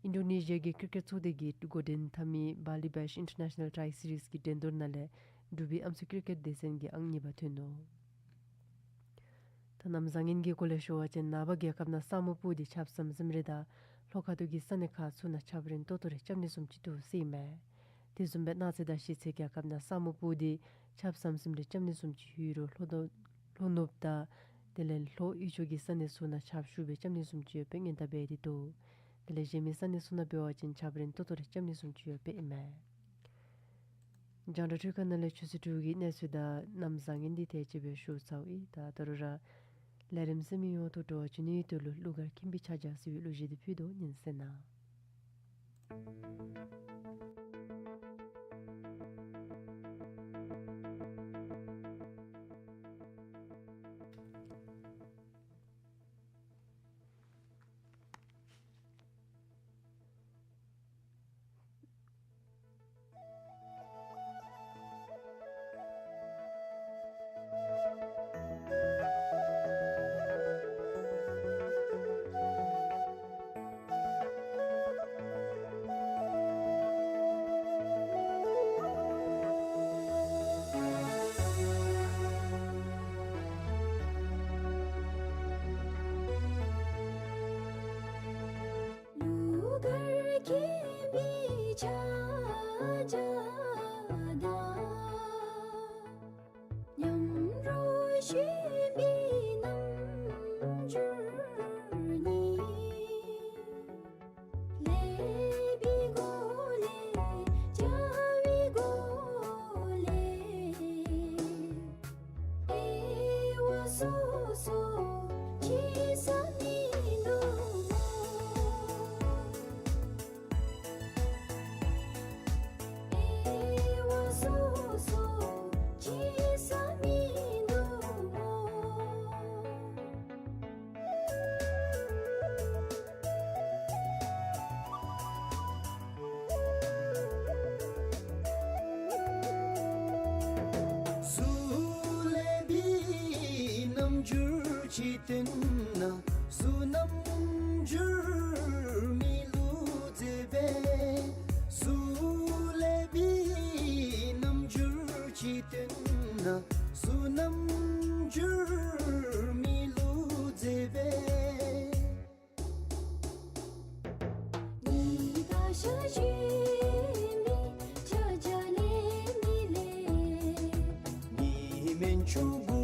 ཨིན་ཌོ་ནེ་ཤི་ཡ་གི་ཀིར་ཀེཊ་ཚོགས་སྡེ་གིས་འགོ་འདྲེན་འཐབ་མི་བཱ་ལི་བེཤ་ཨིན་ཊར་ནེ་ཤ་ནཱལ་ཊའི་སི་རིསི་གི་འགྲན་བསྡུར་ནང་ལས་འབྲུག་པའི་ཨམ་སྲུ་ཀིར་ཀེཊ་སྡེ་ཚན་གྱིས་ཨང་གཉིས་པ་ཐོན་ནུག། ད་གནམ་བཟང་ངན་གྱི་སྐོར་ལས་ཞུ་བ་ཅིན་ནངས་པ་རྒྱལ་ཁབ་ནང་ས་སྨུག་སྤུབས་ཏེ་ཆརཔ་ཟམ་ཟིམ་རེ་དང་ལྷོ་ཁ་ཐུག་གི་ས་གནས་ཁག་ཚུ་ནང་ཆརཔ་རན་ཏོག་ཏོ་རེ་རྐྱབ་ནི་བཟུམ་ཅིག་འདུག་ཟེར་ཨིན་མས། དེ་བཟུམ་སྦེ་གནངས་ཚེ་དང་གཞེས་ཚེ་རྒྱལ་ཁབ་ནང་ས་སྨུག་སྤུབས་ཏེ་ཆརཔ་ཟམ་ཟིམ་རེ་རྐྱབ་ནི་བཟུམ་ཅིག་ཡོད་རུང་ལྷོ་ནུབ་ལྷོ་ནུབ་དང་དེ་ལས་ལྷོ་དབུས་ཕྱོགས་ཀྱི་ས་གནས་ཚུ་ནང་ཆརཔ་ཤུགས་སྦེ་རྐྱབ་ནི་བཟུམ་ཅིག་ཡོད་པའི་སྔོན་བརྡ་འབད་དེ་འདུག། དེ་ལས་གཞན་མི་ས་གནས་ཚུ་ནང་འབད་བ་ཅིན་ཆརཔ་རན་ཏོག་ཏོ་རེ་རྐྱབ་ནི་བཟུམ་ཅིག་ཡོད་པའི་ཨིན་མས། རྒྱང་བསྒྲགས་འཕྲུལ་ཁང་ནང་ལས་ཆུ་ཚོད་དྲུག་གི་གནས་ཚུལ་དང་གནམ་བཟང་ངན་འདི་དེ་ཅིག་སྦེ་ཞུ་ཚརཝ་ཨིན། ད་ད་རུང་ར་ལས་རིམ་གསན་མི་ཡོངས་ཐུགས་སྤྲོ་བ་བྱིན་ནིའི་དོན་ལུ་གླུ་གར་མཁྱེན་པའི་ཕྱག་རྒྱ་ཟེར་བའི་གླུ་གཞས་འདི་ཕུལ་དོ་ཉན་གསན་གནང་། གཟུགས་ལེགས་པའི་རྣམ་འགྱུར་ཅིག་སྟོན་ན། གཟུགས་རྣམ་འགྱུར་མི་བསླུ་མཛད་པས། གཟུགས་ལེགས་པའི་རྣམ་འགྱུར་ཅིག་སྟོན་ན། གཟུགས་རྣམ་འགྱུར་མི་བསླུ་མཛད་པས། ཉི་ཟླ་ཤར་ཞིང་མི་ཆ་བྱ་ལས་མི་ལས། ཉི་མའི་ཆུང་བུ་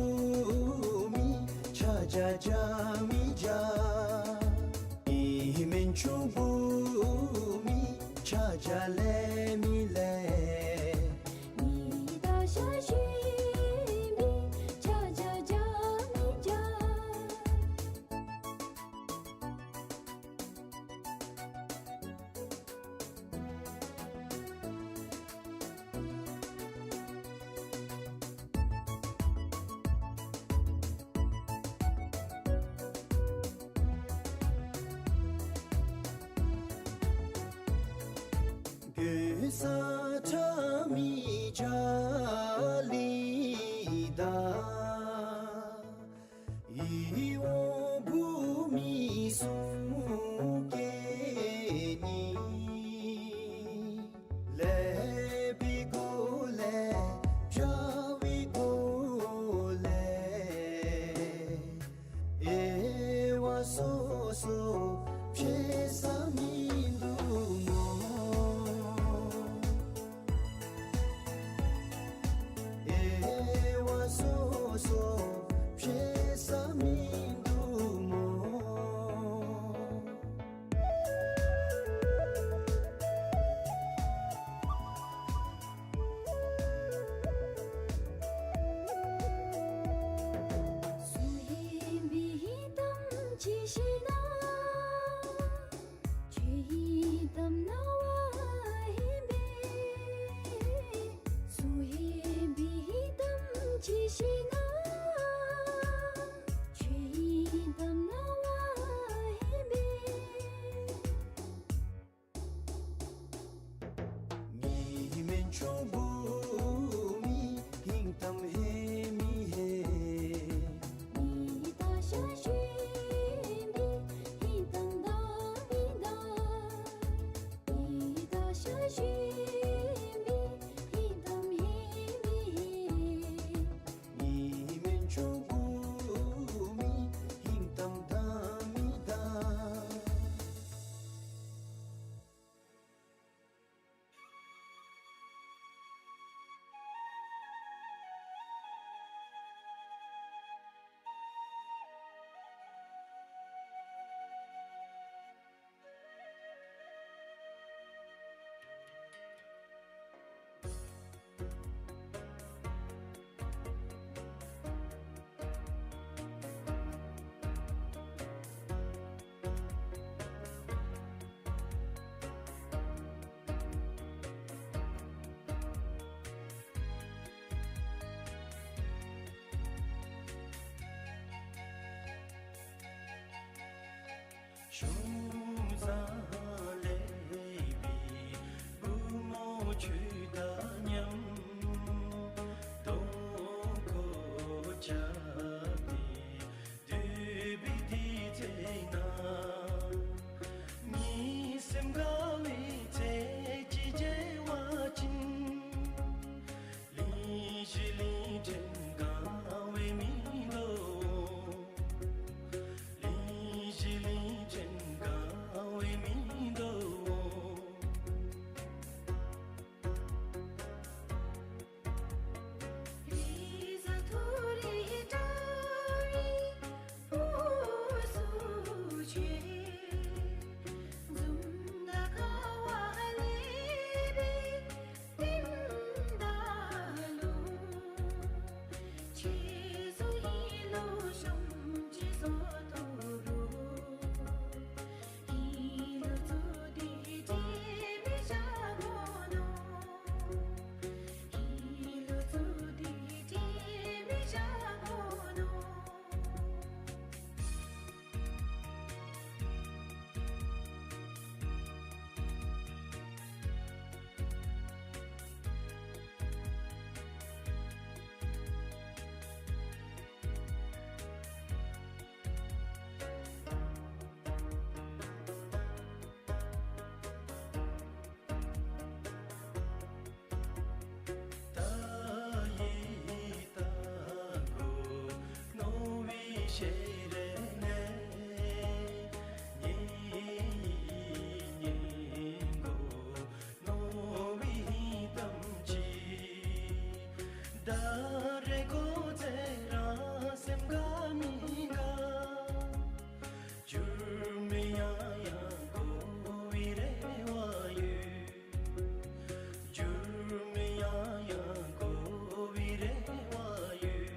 མི་ཆ་བྱ་བྱ་མི་བྱ། ཉི་མའི་ཆུང་བུ་མི་ཆ་བྱ་ལས་མི་ལས། ཉི་ཟླ་ཤར་ཞིང་མི་ཆ་བྱ་བྱ་མི་བྱ། གོས་ས་ཁྲ་མི་ཆ་ལི་དང་། ཡིད་འོང་བུ་མོ་གསུང་སྐད་ནི། ལེགས་པའི་གོ་ལ་བྱ་བའི་གོ་ལ། དབྱེ་བ་སོ་སོ་ཕྱེ་ས་མིན་འདུག་སྨོ། དབྱེ་བ་སོ་སོ་ཕྱེ་ས་མིན་འདུག་སྨོ། གཟུགས་ཡིན་པའི་གཏམ་ཅིག་བཤད་ན། ཆོས་ཡི་གཏམ་རྣ་བར་ཧིང་པས། གཟུགས་ཡིན་པའི་གཏམ་ཅིག་བཤད་ན། ཆོས་ཡི་གཏམ་རྣ་བར་ཧིང་པས། ཉི་མའི་ཆུང་བུ་མི་ཧིང་གཏམ་ཧེ་མི་ཧེ། ཉི་ཟླ་ཤར་ཞིང་མི་ཧིང་གཏམ་གཏམ་མི་གཏམ། ཉི་ཟླ་ཤར་ཞིང་མི་ཧིང་གཏམ་ཧེ་མི་ཧེ། ཉི་མའི་ཆུང་བུ་མི་ཧིང་གཏམ་གཏམ་མི་གཏམ། གཞུང་བཟང་ལེགས་པའི་བུ་མོ་ཁྱོད་དང་མཉམ་སྟོན་གོ་བྱ་སྟེ། འདོད་པའི་དུས་ཚོད་ན་ངེའི་སེམས་དགའ་བའི་ཚལ་གྱི་བྱེ་བ་ཅན། གླིང་བཞི་གླིང་ཕྲན་གང་བས་མི་འདོད། གླིང་བཞི་གླིང་ཕྲན་གང་བས་མི་འདོད། ད་རེས་དགོ་ཚེ་རང་སེམས་དགའ་མི་དགའ། འགྱུར་མེད་ཡང་ཡང་དགོ་པའི་རེ་བ་ཡོད། འགྱུར་མེད་ཡང་ཡང་དགོ་པའི་རེ་བ་ཡོད།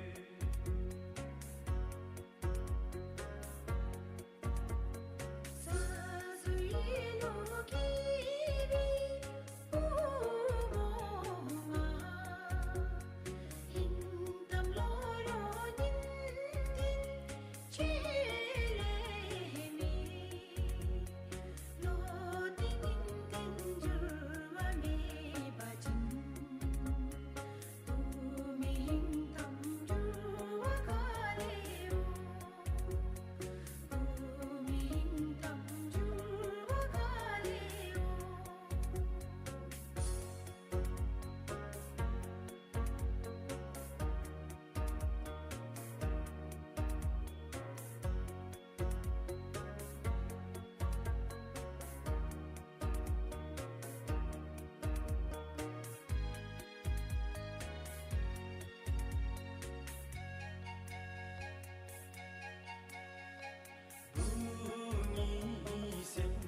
བུ་གཉིས་སེམས་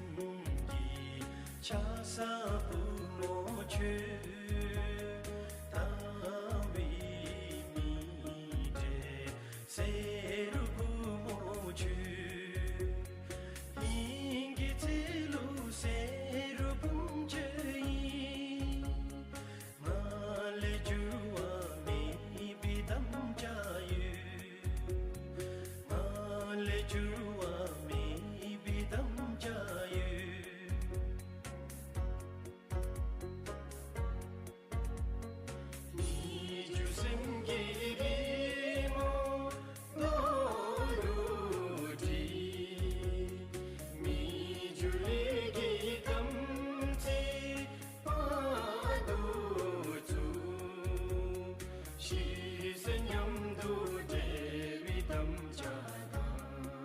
ཀྱི་ཆགས་ས་བུ་མོ་ཁྱོད། དང་པའི་མི་འབྲལ་ཟེར་རུང་བུ་མོ་ཁྱོད། དབྱིངས་ཀྱི་ཚེ་ལུ་ཟེར་རུང་བུམོ་ཁྱོད་ཨིན། ང་ལས་འགྱུར་བ་མེད་པའི་དམ་བཅའ་ཡོད། ང་ལས་འགྱུར་བ་མེད་པའི་དམ་བཅའ་ཡོད། མི་འགྱུར་སེམས་ཀྱི་པུས་མོ་རྡོ་ལུ་དྲིལ། མི་འགྱུར་ལས་ཀྱི་དམ་ཚིག་བར་དུ་བཙུགས། ཤི་ཟེར་མཉམ་དུ་འབྲལ་བའི་དམ་བཅའ་དང་།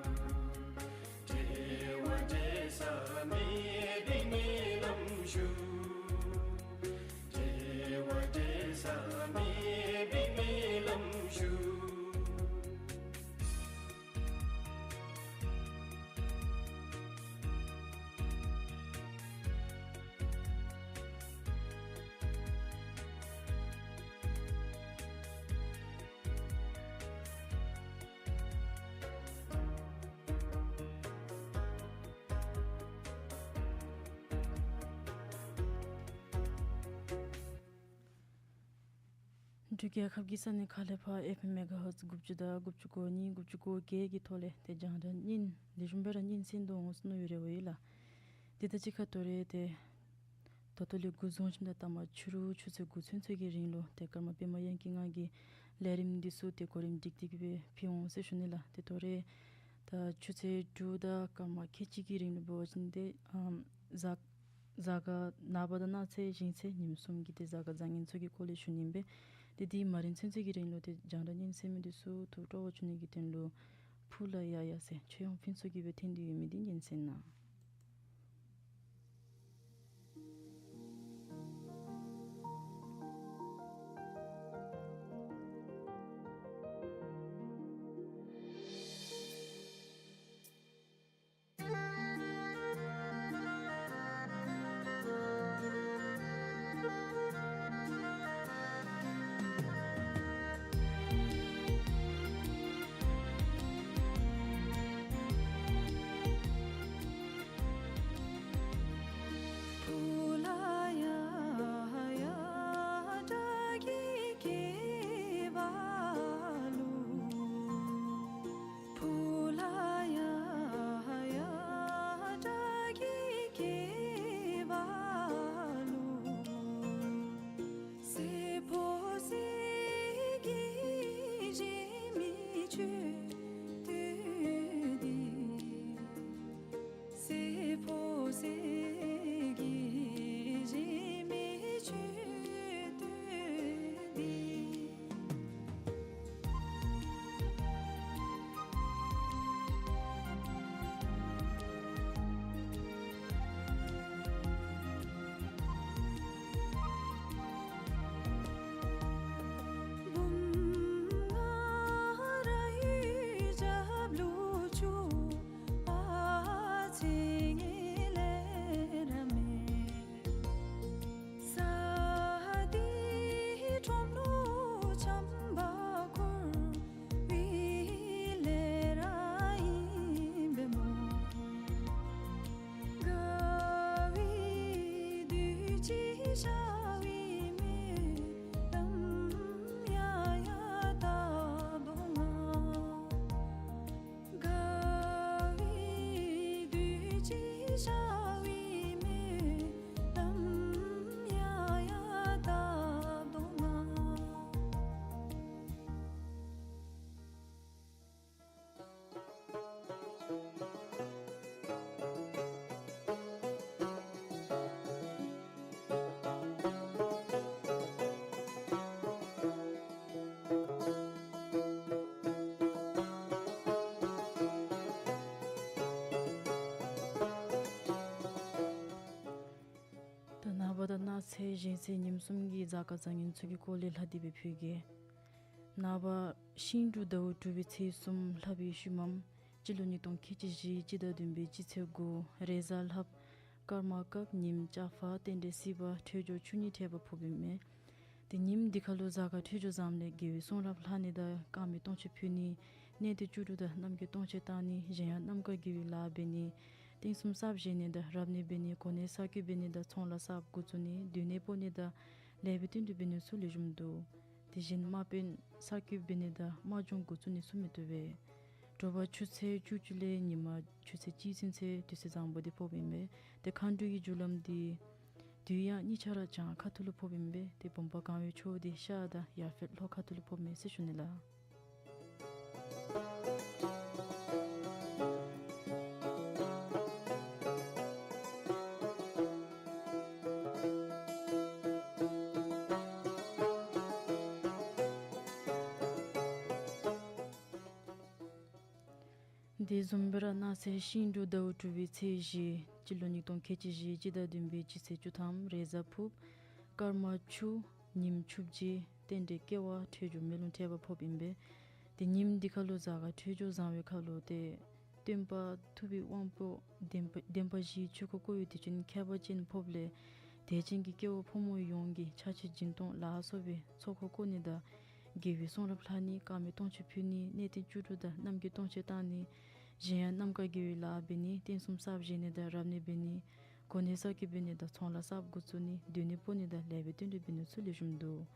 འབྲལ་བ་འབྲལ་ས་མེད་པའི་སྨོན་ལམ་ཞུ། འབྲལ་བ་འབྲལ་ས་མེད་པའི་སྨོན་ལམ་ཞུ། འབྲུག་རྒྱལ་ཁབ་ཀྱི་ས་གནས་ཁག་ལས་ཕར་ཨེཕ་ཨེམ་མེ་ག་ཧརཊ་དགུ་བཅུ་དང་དགུ་བཅུ་གོ་གཉིས་དགུ་བཅུ་གོ་བརྒྱད་ཀྱི་ཐོག་ལས་ཏེ་རྒྱང་བསྒྲགས་བརྙན་ལེགས་ཤོམ་སྦེ་ར་སྙན་གསན་དོ་འོང་ཟེར་མནོ་བའི་རེ་བ་ཡོད་ལགས། དེ་དང་གཅིག་ཁར་ད་རེས་ཏེ་ད་ལྟོ་ལས་འགོ་བཟུང་ཞིནམ་ད་ད་མ་ཕྱི་རུ་ཆུ་ཚོད་དགུ་ཚུན་ཚོད་ཀྱི་རིང་ལུ་ཏེ་ཀརྨ་པདྨ་དབྱངས་ཀྱིས་ང་གིས་ལས་རིམ་འདི་ཚུ་ཏེ་གོ་རིམ་སྒྲིག་སྟེ་གི་སྦེ་ཕུལ་འོང་ཟེར་ཞུ་ནི་ལགས། ཏེ་ད་རེས་ད་ཆུ་ཚོད་དྲུག་དང་སྐར་མ་ཁལ་གཅིག་གི་རིང་ལུ་འབད་བ་ཅིན་ཏེ་ཨམ་གཟའ་གཟའ་སྐར་ནངས་པ་དང་གནངས་ཚེ་གཞེས་ཚེ་ཉིནམ་གསུམ་གྱི་ཏེ་གཟའ་སྐར་བཟང་ངན་ཚུ་གི་སྐོར་ལས་ཞུ་ནི་ཨིན་པས། ཏེ་དེ་མ་རན་ཚུན་ཚོད་ཀྱི་རིང་ལུ་ཏེ་རྒྱང་བསྒྲགས་སྙན་གསན་མི་འདི་ཚུ་ཐུགས་སྤྲོ་བ་བྱུང་ནི་གི་དོན་ལུ་ཕུ་ལ་ཡ་ཡ་ཟེར་ཆོས་དབྱངས་ཕུན་ཚོགས་ཀྱིས་སྦེ་འཐེན་ཏེ་ཡོད་མི་འདི་ཉན་གསན་གནང་། བྱམས་པ་འཁོར་བའི་ལས་ར་ཨིན་པས་སྨོ། དགའ་བའི་བདུད་ཀྱི་ཤ་བའི་སྨོན་ལམ་ཡང་ཡང་བཏབ་དོ་ང་། དགའ་བའི་བདུད་ཀྱི་ཤ་བའི་སྨོན་ལམ་ཡང་ཡང་བཏབ་དོ་ང་། ད་ནངས་པ་དང་གནངས་ཚེ་གཞེས་ཚེ་ཉིནམ་གསུམ་གྱི་གཟའ་སྐར་བཟང་ངན་ཚུ་གི་སྐོར་ལས་ལྷག་སྟེ་སྦེ་ཕུལ་གེ། ནངས་པ་ཤིང་འབྲུག་ཟླཝ་དྲུག་པའི་ཚེས་གསུམ་ལྷག་པའི་ཤུལ་མམ་སྤྱི་ལོ་ཉིས་སྟོང་ཁལ་གཅིག་བཞི་སྤྱི་ཟླ་བདུན་པའི་སྤྱི་ཚེས་དགུ་རེས་གཟའ་ལྷགཔ་སྐར་མ་སྐབས་ཉིནམ་ལྕགས་ཕག་རྟེན་འབྲེལ་སྲིད་པ་འཕྲོད་སྦྱོར་བཅུ་གཉིས་འཕྲད་པ་ཕོགཔ་ཨིན་མས། ཏེ་ཉིནམ་འདི་ཁ་ལུ་གཟའ་སྐར་འཕྲོད་སྦྱོར་བཟངམ་ལས་དགེ་བའི་གསུང་རབ་ལྷག་ནི་དང་དཀར་མེ་སྟོང་མཆོད་ཕུལ་ནི་གནས་བརྟན་བཅུ་དྲུག་དང་རྣམ་རྒྱལ་སྟོང་མཆོད་བཏང་ནི་གཞན་ཡང་རྣམ་དཀར་དགེ་བའི་ལཱ་འབད་ནི་རྟེན་གསུམ་གསརཔ་བཞེངས་ནི་དང་རབ་གནས་འབད་ནི་གོ་གནས་གསར་བསྐོ་འབད་ནི་དང་ཚོང་ལཱ་གསརཔ་འགོ་བཙུགས་ནི་སྡོད་གནས་སྤོ་ནི་དང་ལེགས་པའི་རྟེན་འབྲེལ་འབད་ནི་ཚུ་ལེགས་ཤོམ་འདུག། དེ་བཞིན་དམག་དཔོན་གསར་བསྐོ་འབད་ནི་དང་དམག་སྦྱོང་འགོ་བཙུགས་ནི་ཚུ་མི་བཏུབ་པས། དྲོ་པ་ཆུ་ཚོད་བཅུ་གཅིག་ལས་ཉིནམ་ཆུ་ཚོད་གཅིག་ཚུན་ཚོད་དུས་ཚོད་བཟང་པོ་འདི་ཕོགཔ་ཨིན་པས། ཏེ་མཁའ་འགྲོ་གི་རྒྱུ་ལམ་འདི་དུས་ཡང་གཉིས་ཆ་ར་བྱང་ཁ་ཐུག་ལུ་ཕོགཔ་ཨིན་པས། ཏེ་བུམ་པ་གང་བའི་ཕྱོགས་འདི་ཤར་དང་ཡར་ཕེབས་ལྷོ་ཁ་ཐུག་ལུ་ཕོགཔ་མས་ཟེར་ཞུ་ནི་ལགས། དེ་བཟུམ་སྦེ་ར་གནངས་ཚེ་ཤིང་འབྲུག་ཟླཝ་དྲུག་པའི་ཚེས་བཞི་སྤྱི་ལོ་ཉིས་སྟོང་ཁལ་གཅིག་བཞི་སྤྱི་ཟླ་བདུན་པའི་སྤྱི་ཚེས་བཅུ་ཐམ་རེས་གཟའ་ཕུརཔ་སྐར་མ་ཆུ་ཉིནམ་ཆུ་བཞི་རྟེན་འབྲེལ་ཀེ་བ་འཕྲོད་སྦྱོར་སྨོན་ལམ་འཕྲད་པ་ཕོགཔ་ཨིན་པས། ཏེ་ཉིནམ་འདི་ཁ་ལུ་གཟའ་སྐར་འཕྲོད་སྦྱོར་བཟང་བའི་ཁར་ལུ་ཏེ་སྟོན་པ་ཐུབ་པའི་དབང་པོ་བདེན་པ་བདེན་པ་བཞིའི་ཆོས་འཁོར་བསྐོར་བའི་དུས་ཆེན་ཁྱད་པར་ཅན་ཕོགཔ་ལས་དད་ཅན་གྱི་སྐྱེ་བོ་ཕོ་མོ་ཡོངས་ཀྱིས་ཕྱག་ཕྱི་སྦྱིན་གཏོང་ལ་སོགས་པའི་ཚོགས་འཁོར་བསྐོར་ནི་དང་དགེ་བའི་གསུང་རབ་ལྷག་ནི་དཀར་མེ་སྟོང་མཆོད་ཕུལ་ནི་གནས་བརྟན་བཅུ་དྲུག་དང་རྣམ་རྒྱལ་སྟོང་མཆོད་བཏང་ནི་གཞན་ཡང་རྣམ་དཀར་དགེ་བའི་ལཱ་འབད་ནི་རྟེན་གསུམ་གསརཔ་བཞེངས་ནི་དང་རབ་གནས་འབད་ནི་གོ་གནས་གསར་བསྐོ་འབད་ནི་དང་ཚོང་ལཱ་གསརཔ་འགོ་བཙུགས་ནི་སྡོད་གནས་སྤོ་ནི་དང་ལེགས་པའི་རྟེན་འབྲེལ་འབད་ནི་ཚུ་ལེགས་ཤོམ་འདུག།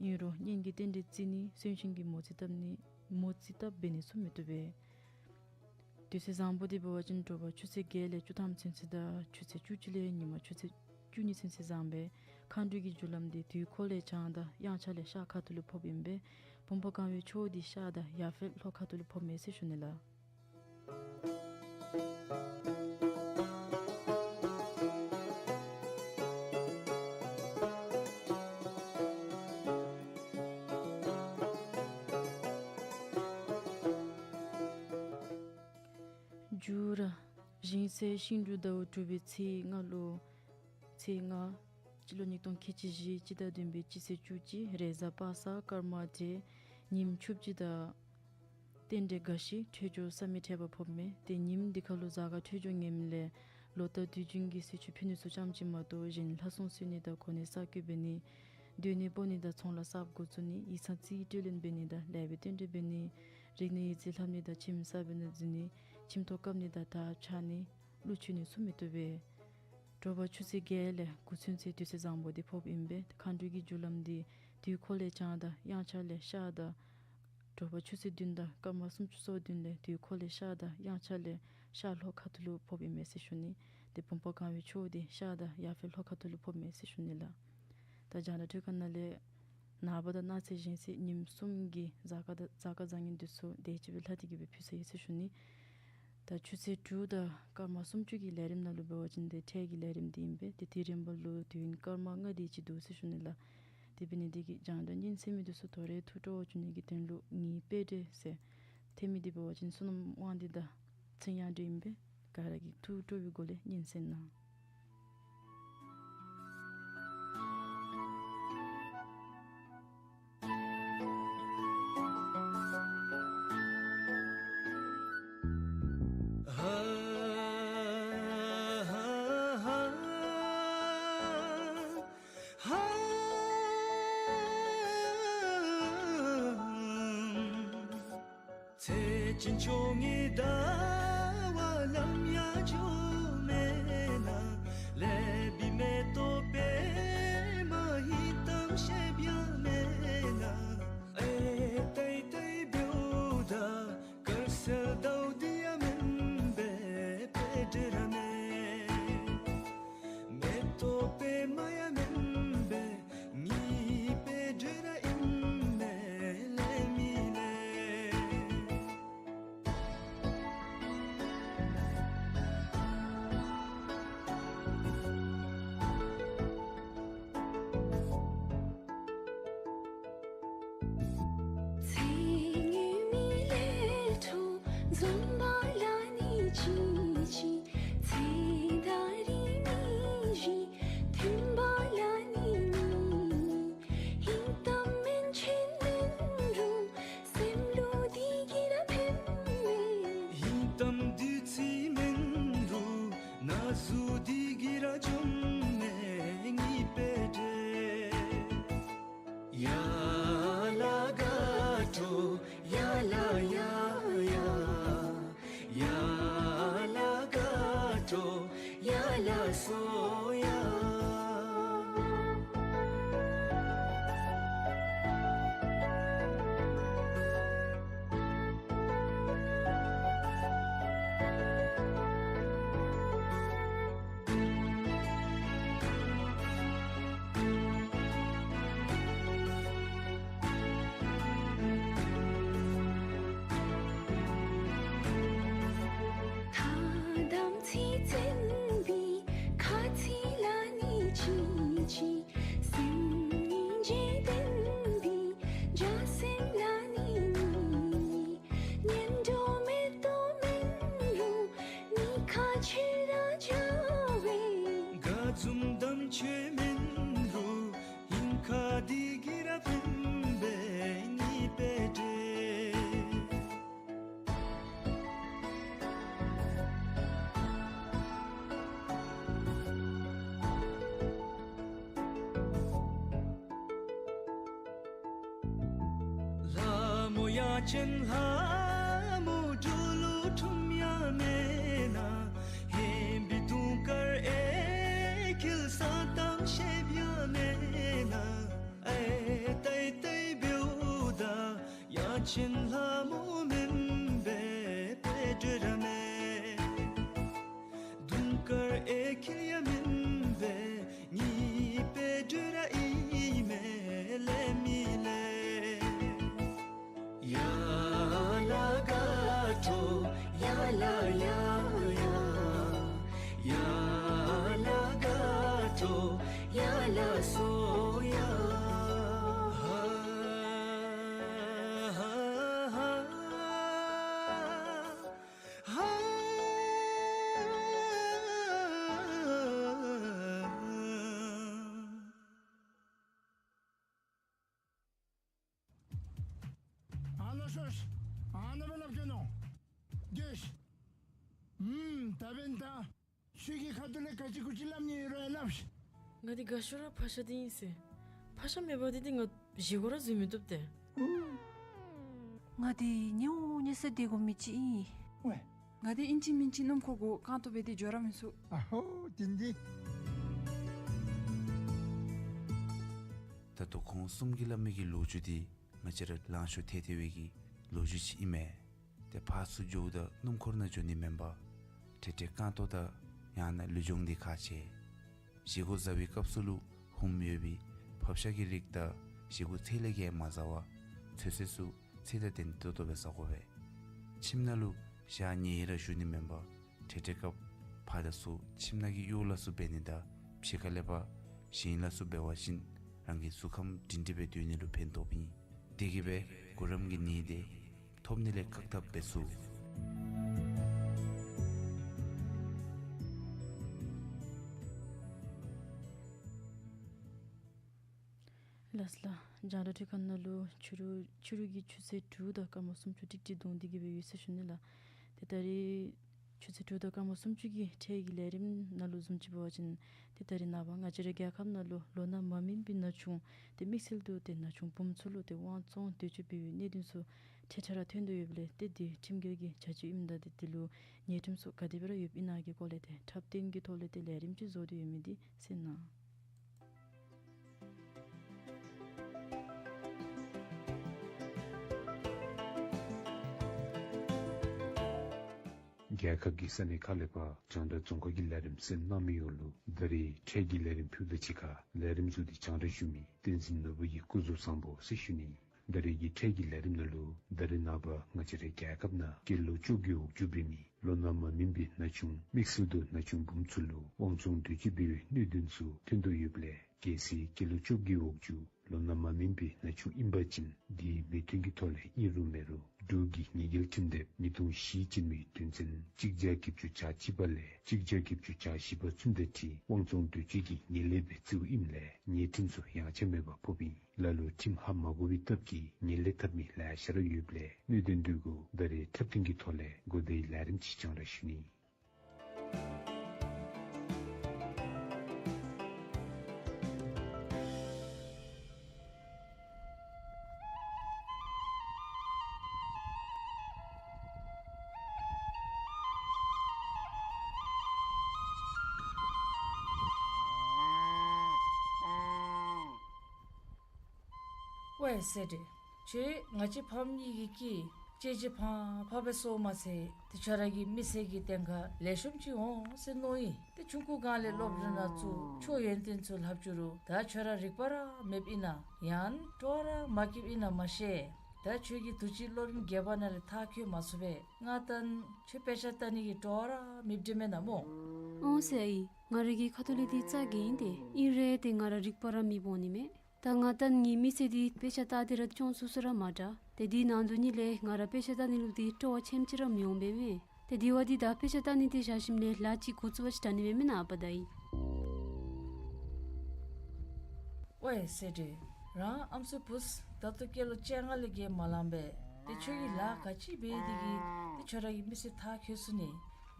ཨིན་རུང་གཉེན་གྱི་རྟེན་འབྲེལ་བརྩི་ནི་གསོན་ཅན་གྱི་མོ་རྩིས་བཏབ་ནི་མོ་རྩིས་བཏབ་འབད་ནི་ཚུ་མི་བཏུབ་པས། དུས་ཚོད་བཟང་པོ་འདི་འབད་བ་ཅིན་དྲོ་པ་ཆུ་ཚོད་བརྒྱད་ལས་བཅུ་ཐམ་ཚུན་ཚོད་དང་ཆུ་ཚོད་བཅུ་གཅིག་ལས་ཉིནམ་ཆུ་ཚོད་བཅུ་གཉིས་ཚུན་ཚོད་བཟང་པས། མཁའ་འགྲོ་གི་རྒྱུ་ལམ་འདི་དུས་འཁོར་ལས་བྱང་དང་དབྱངས་འཆར་ལས་ཤར་ཁ་ཐུག་ལུ་ཕོགཔ་ཨིན་པས། བུམ་པ་གང་བའི་ཕྱོགས་འདི་ཤར་དང་ཡར་ཕེབས་ལྷོ་ཁ་ཐུག་ལུ་ཕོགཔ་མས་ཟེར་ཞུ་ནི་ལགས། མཇུག་ར་གཞེས་ཚེ་ཤིང་འབྲུག་ཟླཝ་དྲུག་པའི་ཚེས་ལྔ་ལུ་ཚེས་ལྔ་སྤྱི་ལོ་ཉིས་སྟོང་ཁལ་གཅིག་བཞི་སྤྱི་ཟླ་བདུན་པའི་སྤྱི་ཚེས་བཅུ་གཅིག་རེས་གཟའ་པ་སངས་སྐར་མ་བགྲེས་ཉིནམ་ཆུ་བཞི་དང་རྟེན་འབྲེལ་དགའ་བཞི་འཕྲོད་སྦྱོར་བསམ་མི་ཁྲེལ་བ་ཕོགཔ་མས། ཏེ་ཉིནམ་འདི་ཁ་ལུ་གཟའ་སྐར་འཕྲོད་སྦྱོར་ངནམ་ལས་ལོ་ཟླ་དུས་རྒྱུན་གྱི་གསོལ་མཆོད་ཕུལ་ནི་ཚུ་ཙམ་ཅིག་མ་གཏོགས་གཞན་ལྷ་སྲུང་གསོལ་ནི་དང་གོ་གནས་གསར་བསྐོ་འབད་ནི་སྡོད་གནས་སྤོ་ནི་དང་ཚོང་ལཱ་གསརཔ་འགོ་བཙུགས་ནི་ཡིག་ཚང་རྩིས་སྤྲོད་ལེན་འབད་ནི་དང་ལེགས་པའི་རྟེན་འབྲེལ་འབད་ནི་རིག་གནས་ཡིག་རྩིས་ལྷབ་ནི་དང་ཁྱིམ་གསར་པའི་ནང་འཛུལ་ནི་ཁྱིམ་ཐོག་བཀབ་ནི་དང་དར་འཕྱར་ནི་གླུ་མཆོད་ནི་ཚུ་མི་བཏུབ་པས། དྲོ་པ་ཆུ་ཚོད་བརྒྱད་ལས་དགུ་ཚུན་ཚོད་དུས་ཚོད་བཟང་པོ་འདི་ཕོགཔ་ཨིན་པས། མཁའ་འགྲོ་གི་རྒྱུ་ལམ་འདི་དུས་འཁོར་ལས་བྱང་དང་དབྱངས་འཆར་ལས་ཤར་དང་དྲོ་པ་ཆུ་ཚོད་བདུན་དང་སྐར་མ་སུམ་ཅུ་སོ་བདུན་ལས་དུས་འཁོར་ལས་ཤར་དང་དབྱངས་འཆར་ལས་ཤར་ལྷོ་ཁ་ཐུག་ལུ་ཕོགཔ་ཨིན་མས་ཟེར་ཞུ་ནི། ཏེ་བུམ་པ་གང་བའི་ཕྱོགས་འདི་ཤར་དང་ཡར་ཕེབས་ལྷོ་ཁ་ཐུག་ལུ་ཕོགཔ་མས་ཟེར་ཞུ་ནི་ལགས། ད་རྒྱང་བསྒྲགས་འཕྲུལ་ཁང་ནང་ལས་ནངས་པ་དང་གནངས་ཚེ་གཞེས་ཚེ་ཉིནམ་གསུམ་གྱི་གཟའ་སྐར་དང་གཟའ་སྐར་བཟང་ངན་འདི་ཚུ་དེ་ཅིག་སྦེ་ལྷག་སྟེ་གི་སྦེ་ཕུལ་ཚར་ཡི་ཟེར་ཞུ་ནི། ད་ཆུ་ཚོད་དྲུག་དང་སྐར་མ་སུམ་ཅུ་གི་ལས་རིམ་ནང་ལུ་འབད་བ་ཅིན་དེ་འཕྲལ་གྱི་ལས་རིམ་འདི་ཨིན་པས། ཏེ་དེ་རིམ་པ་ལུ་དུས་ཡུན་སྐར་མ་ལྔ་དེ་ཅིག་འདུག་ཟེར་ཞུ་ནི་ལགས། དེ་འབད་ནི་དེ་གིས་རྒྱང་བསྒྲགས་ཉན་གསན་མི་འདི་ཚུ་དོ་རུང་ཐུགས་སྤྲོ་བ་བྱུང་ནི་གི་དོན་ལུ་ངེའི་དཔེ་ཁྲིད་ཟེར་ཐེབས་མི་འདི་འབད་བ་ཅིན་བསོད་ནམས་དབང་འདུས་དང་ཚེ་དབྱངས་སྒྲོན་ཨིན་པས། ག་ར་གིས་ཐུགས་སྤྲོ་བའི་སྒོ་ལས་ཉན་གསན་གནང་། ཅིན་ཅོ་ངེ་ད་བ་ལམ་ཡ་ཇོ་མེ་ན། ལེ་བི་མེ་ཏོ་པེ་མ་ཧིང་གཏམ་ཤེས་བྱ་མེ་ན། ཨེ་ཏའི་ཏའི་བེའུ་ད་དཀར་གསལ་ཟླཝ་འདི་ཡ་མེན་པེ་པེ་ཏྲེ་ར་མེ། མེ་ཏོ་པེ་མ་ཡ་མེན་པེ་ངེའི་པེ་ཏྲེ་ར་ཨིན་མེ་ལེ་མི་ལེ། ཚེ་ཉེས་མི་ལས་འཕྲོ་འཛོམས་པ་ལ་ནི་ཅི་ཅི། ཚེ་ད་རིས་མི་རིགས་མཐུན་པ་ལ་ནི་མི་ནི། ཧིང་གཏམ་མེན་ཆེན་མེན་རུང་སེམས་ལུ་འདི་གིས་ར་ཕན་མེ། ཧིང་གཏམ་བདུད་རྩི་མེན་རུང་ན་ཟུག་འདི་གིས་ར་འཇོམས་མེ་ངེའི་པེ་ཏྲེ། ཡ་ལ་དགའ་སྤྲོ་ཡ་ལ་ཡ་ཡ། ཡ་ལ་དགའ་སྤྲོ་ཡ་ལ་སོ་ཡ། ཐ་དམ་ཚིག་བཙན་པའི་ཁ་ཚིག་ལ་ནི་ཅི་ཅི། སེམས་སྙིང་རྗེ་ལྡན་པའི་འཇའ་སེམས་ལ་ནི་མི་ནི། གཉེན་གྲོགས་མེ་ཏོག་མེན་རུང་ནི་ཁ་ཆེ་ར་འཇའ་བའི། དགའ་འཛུམ་དམ་ཆོས་མེན་རུང་ཧིང་ཁ་འདི་གིས་ར་ཕན་པེ་ངེའི་པེ་ཏྲེ། ལྷ་མོ་ཡ་ཆེན་ལྷ་མོ་གྲོ་ལོད་འཁྲུངས་ཡ་མེ་ན། ཧེན་པའི་དུང་དཀར་ཨེ་ཁྱིལ་ས་གཏམ་ཤེས་བྱ་མེ་ན། ཨེ་ཏའི་ཏའི་བེའུ་ད་ཡ་ཆེན་ལྷ་མོ་མེན་པེ་པེ་ཏྲེ་ར་མེ། དུང་དཀར་ཨེ་ཁྱིལ་ཡ་མེན་པེ་ངེའི་པེ་ཏྲེ་ར་ཨིན་མེ་ལེ་མི་ལེ། ཡ་ལ་དགའ་སྤྲོ་ཡ་ལ་ཡ་ཡ། ཡ་ལ་དགའ་སྤྲོ་ཡ་ལ་སོ་ཡ། ཧ་ཧ་ཧ་ཧ། ཨ་ལོ་ཤོ་ཤ། ཨ་ནཱ་སྦེ་སླབ་བྱོན་ནུག། རྒྱས། ཨུམ་ད་འབདན་ད་ཁྱོད་ཀྱི་ཁ་ཐུག་ལས་ག་ཅི་གུ་ཅི་སླབ་ནི་ཡོད་རུང་ཡང་སླབ་ཤིག། ང་འདི་དགའ་ཤོས་ར་ཕག་ཤ་འདི་ཨིན་ཟེར། ཕག་ཤ་མེད་པར་འདི་འདི་ང་བཞེས་སྒོ་ར་འཛུལ་མི་བཏུབ་སྟེ། ཨུམ། ང་འདི་ཉལཝ་ཉལ་ས་སྡོད་དགོ་མི་ཅིག་ཨིན། ཝེ། ང་འདི་ཨིན་ཅི་མིན་ཅི་སྣུམ་འཁོར་གུ་རྐང་སྟོང་སྦེ་འདི་འགྱོ་ར་མི་ཚུགས། ཨ་ཧོ་དེ་འདི། ད་ལྟོ་ཁོང་གསུམ་གྱིས་སླབ་མི་གི་ལོ་རྒྱུས་འདི་ང་བཅས་ར་ལང་ཤོར་ཐལ་ཐལ་བའི་གི་ལོ་རྒྱུས་ཅིག་ཨིན་མས། ཏེ་ཕར་ཚུར་འགྱོཝ་ད་སྣུམ་འཁོར་ནང་འགྱོ་ནི་མེན་པར་ཏེ་ཏེ་རྐང་སྟོང་དང་ཡང་ན་ལུས་སྦྱོང་འདི་ཁག་ཆེ། བཞེས་སྒོ་བཟའ་བའི་སྐབས་སུ་ལུ་ཧུམ་ཡོད་པའི་ཕག་ཤ་གི་རིགས་དང་བཞེས་སྒོ་ཚད་ལས་བརྒལ་མ་བཟའ་བར་ཚོད་ཚོད་ཚུ་ཚད་དང་ལྡན་ཏོག་ཏོ་སྦེ་བཟའ་དགོ་པས། ཁྱིམ་ནང་ལུ་ཞག་ཉལ་ཡི་ར་བཞུགས་ནི་མེན་པར་ཏེ་ཏེ་སྐབས་ཕར་དང་ཚུར་ཁྱིམ་ནང་གི་གཡོག་ལ་སོགས་འབད་ནི་དང་ཕྱི་ཁ་ལས་ཕར་ཞིང་ལ་སོགས་འབད་བ་ཅིན་རང་གི་གཟུགས་ཁམས་སྒྲིང་སྒྲི་སྦེ་སྡོད་ནི་ལུ་ཕན་ཐོགས་ཨིན། དེ་གིས་སྦེ་གུ་རམ་གྱི་ནད་དེ་ཐོབ་ནི་ལས་བཀག་ཐབས་འབད་ཚུགས། ལགས་སོ་ལགས། རྒྱང་བསྒྲགས་ཁང་ནང་ལུ་ཕྱི་རུ་ཕྱི་རུ་གི་ཆུ་ཚོད་དྲུག་དང་སྐར་མ་སུམ་ཅུ་ཏིག་ཏིག་ལྡོངས་ཏེ་གི་སྦེ་ཡོད་ཟེར་ཞུ་ནི་ལགས། ཏེ་ད་རིས་ ཆུ་ཚོད་དྲུག་དང་སྐར་མ་སུམ་ཅུ་གི་འཕྲལ་གྱི་ལས་རིམ་ནང་ལུ་བཟུམ་ཅིག་འབད་བ་ཅིན་ཏེ་ད་རེས་ནངས་པ་ང་བཅས་རའི་རྒྱལ་ཁབ་ནང་ལུ་ལོ་ན་མ་སྨིན་པའི་ན་ཆུང་ཏེ་དམིགས་བསལ་དུ་ཏེ་ན་ཆུང་བུམོ་ཚུ་ལུ་ཏེ་དབང་བཙོང་འདོད་སྤྱོད་འབད་བའི་གནད་དོན་ཚུ་ཁྲིག་ཁྲི་ར་ཐོན་དོ་ཡོདཔ་ལས་ཏེ་འདི་ཁྲིམས་འགལ་གྱི་བྱ་སྤྱོད་ཨིནམ་ད་ཏེ་འདི་ལུ་ཉེས་ཁྲིམས་ཚུ་ག་དེ་སྦེ་ར་ཡོདཔ་ཨིན་ན་གི་སྐོར་ལས་ཏེ་འཁྲབ་སྟོན་གྱི་ཐོག་ལས་ཏེ་ལས་རིམ་ཅིག་བཟོ་སྟེ་ཡོད་མི་འདི་གསན་གནང་། རྒྱལ་ཁབ་ཀྱི་ས་གནས་ཁག་ལས་ཕར་རྒྱང་བསྒྲགས་རྫོང་ཁ་གི་ལས་རིམ་གསན་གནང་མི་ཡོངས་ལུ་ད་རེས་འཕྲལ་གྱི་ལས་རིམ་ཕུལཝ་དང་གཅིག་ཁར་ལས་རིམ་བཟོ་སྟེ་རྒྱང་བསྒྲགས་ཞུ་མི་བསྟན་འཛིན་ནོར་བུ་གིས་སྐུ་གཟུགས་བཟང་པོ་ཟེར་ཞུ་ནི། ད་རེས་ཀྱི་འཕྲལ་གྱི་ལས་རིམ་ནང་ལུ་ད་རེས་ནངས་པ་ང་བཅས་རའི་རྒྱལ་ཁབ་ནང་སྐྱེས་ལོ་བཅོ་བརྒྱད་འོག་འགྱོ་འབད་མི་ལོ་ན་མ་སྨིན་པའི་ན་ཆུང་དམིགས་བསལ་དུ་ན་ཆུང་བུམོ་ཚུ་ལུ་དབང་བཙོང་འདོད་སྤྱོད་འབད་བའི་གནད་དོན་ཚུ་ཐོན་དོ་ཡོདཔ་ལས་གལ་སྲིད་སྐྱེས་ལོ་བཅོ་བརྒྱད་འོག་འགྱོ་ལོ་ན་མ་སྨིན་པའི་ན་ཆུང་ཨིན་པ་ཅིན་འདི་མོས་མཐུན་གྱི་ཐོག་ལས་ཨིན་རུང་མེན་རུང་འབྲུག་གི་ཉེས་འགེལ་ཁྲིམས་དེབ་ཉིས་སྟོང་བཞི་ཅན་མའི་དོན་ཚན་གཅིག་བརྒྱ་བརྒྱད་ཅུ་གྱ་གཅིག་པ་ལས་གཅིག་བརྒྱ་བརྒྱད་ཅུ་གྱ་བཞི་པ་ཚུན་ད་ཅིག་དབང་བཙོང་འདོད་སྤྱོད་ཀྱི་ཉེས་ལས་སྦེ་བརྩིཝ་ཨིནམ་ལས་ཉེས་ཁྲིམས་ཚུ་ཡངས་ཆག་མེད་པར་ཕོགཔ་ཨིན། ལ་ལུ་ཁྲིམས་ཧ་མ་གོ་བའི་སྟབས་ཀྱིས་ཉེས་ལས་འཐབ་མི་ལེ་ཤ་ར་ཡོདཔ་ལས་གནད་དོན་འདི་གུ་ད་རེས་འཁྲབ་སྟོན་གྱི་ཐོག་ལས་གོ་བརྡའི་ལས་རིམ་ཅིག་རྒྱང་བསྒྲགས་ཞུ་ནི། ཝའེ་སེ་འབྲས། ཁྱོད་ང་བཅས་ཕམ་གཉིས་ཀྱི་སྐྱེས་ཕྱི་ཕངས་ཕངས་སྦེ་སོང་མ་ཚད་ཏེ་ཁྱོད་ར་གི་མི་ཚེ་གི་སྟེང་ཁར་ལེགས་ཤོམ་ཅིག་འོང་ཟེར་མནོ་ཡི། ཏེ་ཆུང་ཀུ་སྒང་ལས་སློབ་གྲྭ་ནང་བཙུགས་ཆོས་ཡོན་ཏན་ཚུ་ལྷབ་བཅུག་རུང་ད་ཁྱོད་ར་རིག་པ་ར་མེདཔ་ཨིན་ན་ཡང་སྤྲོ་བ་ར་མ་སྐྱེདཔ་ཨིན་ན་མ་ཤེས། ད་ཁྱོད་ཀྱིས་དུས་ཅི་སློབ་རིམ་བརྒྱད་པ་ནང་ལས་མཐར་འཁྱོལ་མ་ཚུགས་པས། ང་ད་ཁྱོད་དཔེ་ཆ་ལྟ་ནི་གི་སྤྲོ་བ་ར་མེདཔ་འདྲས་མེན་ན་སྨོ། ཨོང་ཟེར་ཨའི། ང་ར་གི་ཁ་ཐུག་ལས་འདི་རྩ་འགེངས་ཏེ་ཨིན་རུང་ཏེ་ང་ར་རིག་པ་ར་མེདཔ་འོང་ནི་མས། ད་ང་ད་ངེའི་མི་ཚེ་འདི་དཔེ་ཆ་ལྟ་སྟེ་ར་སྐྱོང་ཚུགས་ས་ར་མ་དྲག། ཏེ་འདི་ནང་དོན་ཉིད་ལས་ང་ར་དཔེ་ཆ་ལྟ་ནི་ལུ་འདི་སྤྲོ་བ་ཆེམ་ཅིག་ར་མི་འོང་པས་མས། ཏེ་དེ་བ་འདི་ད་དཔེ་ཆ་ལྟ་ནི་འདི་བཞག་ཞིནམ་ལས་ལཱ་ཅིག་འགོ་བཙུགས་པ་ཅིན་དྲག་ནི་མས་མེན་ན་ཨ་པ་དང་ཨའི། ཝའེ་སེ་འབྲས། རང་ཨམ་སྲུ་བུཚ་ད་ལྟོ་སྐྱེས་ལོ་བཅོ་ལྔ་ལས་བརྒལ་མ་ལང་པས། ཏེ་ཁྱོད་ཀྱིས་ལཱ་ག་ཅི་འབད་དེ་གིས་ཏེ་ཁྱོད་ར་གི་མི་ཚེ་མཐར་འཁྱོལ་ཚུགས་ནི།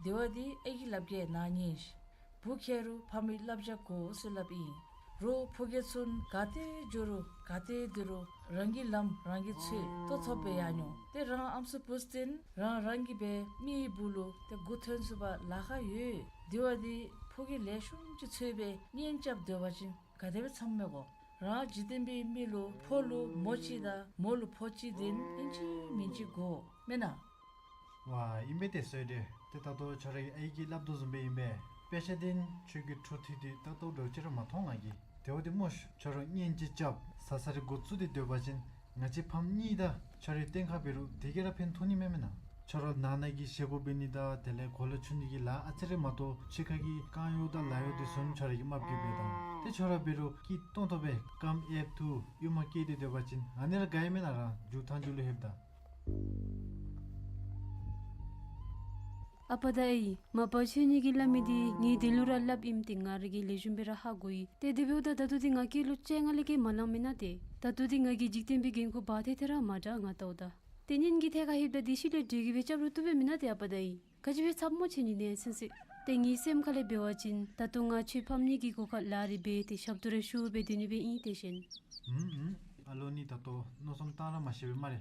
དེ་བ་འདི་ཨའི་གི་ལགཔ་གིས་ནཱ་ཉན་ཤིག། བུ་སྐྱེས་རུང་ཕམ་གི་བསླབ་བྱ་དགོ་ཟེར་སླབ་ཨིན། རོགས་ཕོ་སྐྱེས་ཚུ་ག་ཏེ་འགྱོ་རུང་ག་ཏེ་སྡོད་རུང་རང་གི་ལམ་རང་གིས་འཚོལ་ཏོག་ཏོ་སྦེ་ཡར་འགྱོ། ཏེ་རང་ཨམ་སྲུ་བུཚ་འདི་རང་རང་གིས་སྦེ་མི་གི་སྦུག་ལུ་ཏེ་མགུ་ཐོན་ཚུགས་པར་ལཱ་ཁག་ཡོད། དེ་བ་འདི་ཕོ་སྐྱེས་ལེགས་ཤོམ་ཅིག་འཚོལ་སྦེ་གཉེན་རྐྱབ་སྡོད་པ་ཅིན་ག་དེ་སྦེ་འཚམས་མས་གོ། རང་འཇིག་རྟེན་པའི་མི་ལུ་ཕོ་ལུ་མོ་གཅིག་དང་མོ་ལུ་ཕོ་གཅིག་འདི་ཨིན་ཅི་མིན་ཅི་དགོ་མེན་ན། ཝ་ཨིན་པས་ཏེ་སེ་འབྲས། ཏེ་ད་ལྟོ་ཁྱོད་ར་གི་ཨའི་གིས་སླབ་དོ་བཟུམ་སྦེ་ཨིན་པས། དཔེ་ཆ་འདི་ཁྱོད་ཀྱི་འཕྲོ་མཐུད་དེ་ད་ལྟོ་འདྲཝ་ཅིག་ར་མ་མཐོང་ང་གིས། དེ་བ་འདི་སྨོ་ཤ་ཁྱོད་ར་གཉེན་ཅིག་རྐྱབ་ས་ས་ར་འགོ་བཙུགས་ཏེ་སྡོད་པ་ཅིན་ང་བཅས་ཕམ་གཉིས་དང་ཁྱོད་རའི་སྟེང་ཁར་འབད་རུང་དེ་གིས་ར་ཕན་ཐོགས་ནི་མས་མེན་ན། ཁྱོད་ར་ནང་ན་གི་བཞེས་སྒོ་འབད་ནི་དང་དེ་ལས་གོ་ལ་འཁྱུ་ནི་གི་ལཱ་ཨ་ཙི་རེ་མ་གཏོགས་ཕྱི་ཁ་གི་རྐང་གཡོག་དང་ལཱ་གཡོག་འདི་ཚུ་ཁྱོད་ར་གིས་མ་བརྒྱབ་པས་དང་། ཏེ་ཁྱོད་ར་འབད་རུང་སྐྱིད་ཏོང་ཏོ་སྦེ་རྐངམ་ཨེབ་ཐུག་ཡུར་མ་བཀལ་ཏེ་སྡོད་པ་ཅིན་ཨ་ནི་ར་དགའ་ཡི་མེན་ན། རང་མཇུག་མཐའ་མཇུག་ལུ་ལྷོདཔ་ད། ཨ་པ་དང་ཨའི། མ་པ་ཁྱེད་གཉིས་ཀྱིས་སླབ་མི་འདི་ངེའི་དོན་ལུ་ར་སླབ་ཨིནམ་འདི་ང་ར་གིས་ལེགས་ཤོམ་སྦེ་ར་ཧ་གོ་ཡི། ཏེ་དེ་འབདཝ་ད་ད་ལྟོ་འདི་ང་སྐྱེས་ལོ་བཅོ་ལྔ་ལས་བརྒལ་མ་ལང་མེན་ན། ཏེ་ད་ལྟོ་འདི་ང་གིས་འཇིག་རྟེན་པའི་འགན་ཁུར་འབག་སྟེ་ཏེ་ར་མ་དྲག་ང་ལྟཝ་ད། ཏེ་གཉེན་གྱི་ཐད་ཁར་ལྷོདཔ་ད་དེ་ཤུལ་ལས་འབྲས་ཀྱི་སྦེ་རྐྱབ་རུང་བཏུབ་པས་མེན་ན་ཏེ་ཨ་པ་དང་ཨའི། ག་ཅི་སྦེ་འཚབ་སྨོ་ཁྱེད་གཉིས་ནི་སེམས་སེ། ཏེ་ངེའི་སེམས་ཁ་ལས་འབད་བ་ཅིན་ད་ལྟོ་ང་ཁྱོད་ཕམ་གཉིས་ཀྱི་སྒོ་ཁར་ལཱ་རེ་འབད་དེ་ཞབས་ཏོག་རེ་ཞུ་སྦེ་སྡོད་ནི་སྦེ་ཨིན་ཏེ་ཤེས། ཨུམ་ཨུམ། ཨ་ལོ་ནི་ད་ལྟོ་མནོ་བསམ་བཏང་ར་མ་ཤེས་པས་སྨ་རེ།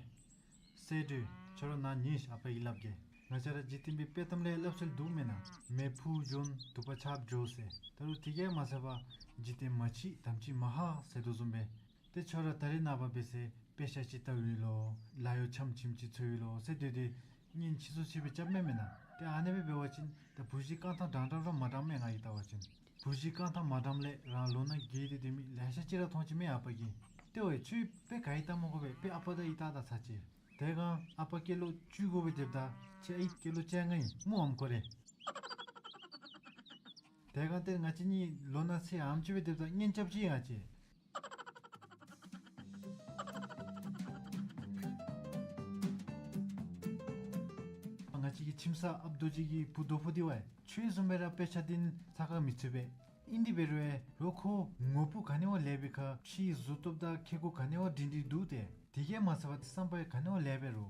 སེ་འབྲས། ཁྱོད་ར་ནཱ་ཉན་ཤིག། ཨ་པ་གིས་སླབ་གེ། ང་བཅས་ར་འཇིག་རྟེན་པའི་དཔེ་གཏམ་ལས་སླབ་སྲོལ་འདུག་མེན་ན། མེ་ཕུ་བྱོན་དུ་པ་ཆརཔ་འཇོ་ཟེར། ད་རུང་དེ་གིས་མ་ཚད་པར་འཇིག་རྟེན་མ་མཆིས་དམ་ཅིག་མ་ཧ་ཟེར་དོ་བཟུམ་སྦེ། ཏེ་ཁྱོད་ར་ད་རེས་ནངས་པ་འབད་ཟེར་དཔེ་ཆ་ཅིག་ལྟཝ་ཨིན་ལོ། ལཱ་གཡོག་ཆམ་ཆིམ་ཅིག་འཚོལཝ་ཨིན་ལོ་ཟེར་སྡོད་དེ་གཉེན་ཕྱིས་སུ་ཕྱིས་སྦེ་རྐྱབ་མས་མེན་ན། ཏེ་ཨ་ནེ་སྦེ་འབད་བ་ཅིན་ད་བུ་གཞི་རྐང་ཐང་དྲང་དྲང་ར་མ་དྲངམ་མས། ང་གིས་བལྟ་བ་ཅིན་བུ་གཞི་རྐང་ཐང་མ་དྲངམ་ལས་རང་ལོ་ན་རྒས་ཏེ་སྡོད་མི་ལེ་ཤ་ཅིག་ར་མཐོང་ཅི་མས་ཨ་པ་གིས། ཏེ་ཝའི་ཁྱོད་དཔེ་ག་གིས་བལྟ་མ་དགོ་པས། དཔེ་ཨ་པ་དང་ཨའི་བལྟ་ད་ཚར་ཅི། དེ་སྒང་ཨ་པ་སྐྱེས་ལོ་བཅུ་དགུ་སྦེ་སྡོདཔ་ད་ཁྱོད་ཨའི་སྐྱེས་ལོ་བཅོ་ལྔ་ཨིན་སྨོ། ཨམ་ཁོ་རེ། དེ་སྒང་ཏེ་ང་བཅས་གཉིས་ལོ་ན་ཚད་ཨམ་ཅིག་སྦེ་སྡོདཔ་ད་གཉེན་རྐྱབ་ཅི་ཡ་ཅི། ང་བཅས་ཀྱི་ཁྱིམ་ཚང་ཨཔ་རྡོ་རྗེ་གི་བུ་རྡོ་ཕུ་འདི་ཝའི་ཁྱོད་བཟུམ་སྦེ་ར་དཔེ་ཆ་འདི་ཚགས་ཁར་མི་ཚུད་པས། ཨིན་དེ་འབད་རུང་ཝའི་རོགས་ཁོ་ངོ་སྤུ་ག་ནི་བ་ལེགས་པའི་ཁར་ཕྱིའི་གཟུགས་སྟོབས་དང་ཁེ་ཀོ་ག་ནི་བ་སྒྲིང་སྒྲིང་འདུག་སྟེ། དེ་གིས་མ་ཚད་པར་བསམ་པ་ཡང་ག་ནི་བ་ལེགས་པས་རོ།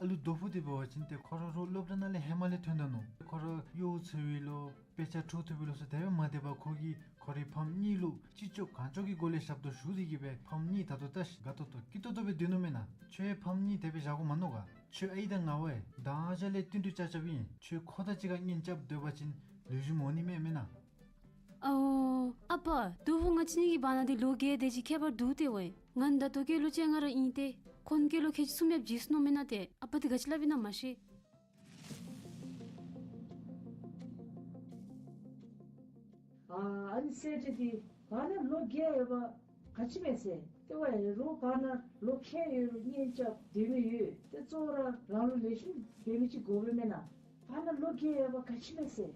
ཨ་ལུ་རྡོ་ཕུ་འདི་འབད་བ་ཅིན་ཏེ་ཁོ་ར་རོགས་སློབ་གྲྭ་ནང་ལས་ཧེ་མ་ལས་ཐོན་ད་ནུག། ཁོ་ར་གཡོག་འཚོལ་བའི་ལོ་དཔེ་ཆ་འཕྲོ་མཐུད་པའི་ལོ་ཟེར་དེ་སྦེ་མ་སྡོད་པར་ཁོ་གིས་ཁོ་རའི་ཕམ་གཉིས་ལུ་ཅི་ལྕོགས་གང་ལྕོགས་ཀྱི་སྒོ་ལས་ཞབས་ཏོག་ཞུ་སྟེ་གིས་སྦེ་ཕམ་གཉིས་ད་ལྟོ་ལྟ་ཤིག། དགའ་ཏོག་ཏོ་སྐྱིད་ཏོག་ཏོ་སྦེ་སྡོད་ནུག་མེན་ན། ཁྱོད་ཕམ་གཉིས་དེ་སྦེ་བཞག་དགོ་མ་མནོ་ག། ཁྱོད་ཨའི་དང་ང་བ་ཡང་ད་ཅི་ལས་བསྟུན་གྲོས་རྐྱབ་རྐྱབ་པ་ཅིན་ལུས་ཁོ་དང་གཅིག་ཁར་གཉེན་རྐྱབ་སྡོད་པ་ཅིན་ལུས་ཞུམ་འོང་ནི་མས་མེན་ན། ཨའོ་ཨ་པ། རྡོ་ཕུ་ང་བཅས་གཉིས་ཀྱི་བར་ན་འདི་ལོ་བརྒྱད་དེ་ཅིག་ཁྱད་པར་འདུག་སྟེ་ཝའི། ང་ད་ལྟོ་སྐྱེས་ལོ་བཅོ་ལྔ་ར་ཨིན་ཏེ། ཁོང་སྐྱེས་ལོ་ཁལ་གཅིག་གསུམ་ཡང་བརྗེད་སོ་ནུག་མེན་ན། ཏེ་ཨ་པ་འདི་ག་ཅི་སླབ་ཨིན་ན་མ་ཤེས། ཨ་ཨ་ནི་སེ་ཏེ་འདི་བར་ན་ལོ་བརྒྱད་ཡོད་པ་ག་ཅི་མས་ཟེར། ཏེ་ཝའི་རོགས་བར་ན་ལོ་ཁལ་ཡོད་རུང་གཉེན་རྐྱབ་སྡོད་མི་ཡོད། ཏེ་གཙོ་བོ་ར་རང་ལུ་ལེགས་ཤོམ་འབད་མི་ཅིག་དགོ་པས་མེན་ན། བར་ན་ལོ་བརྒྱད་ཡོད་པ་ག་ཅི་མས་ཟེར།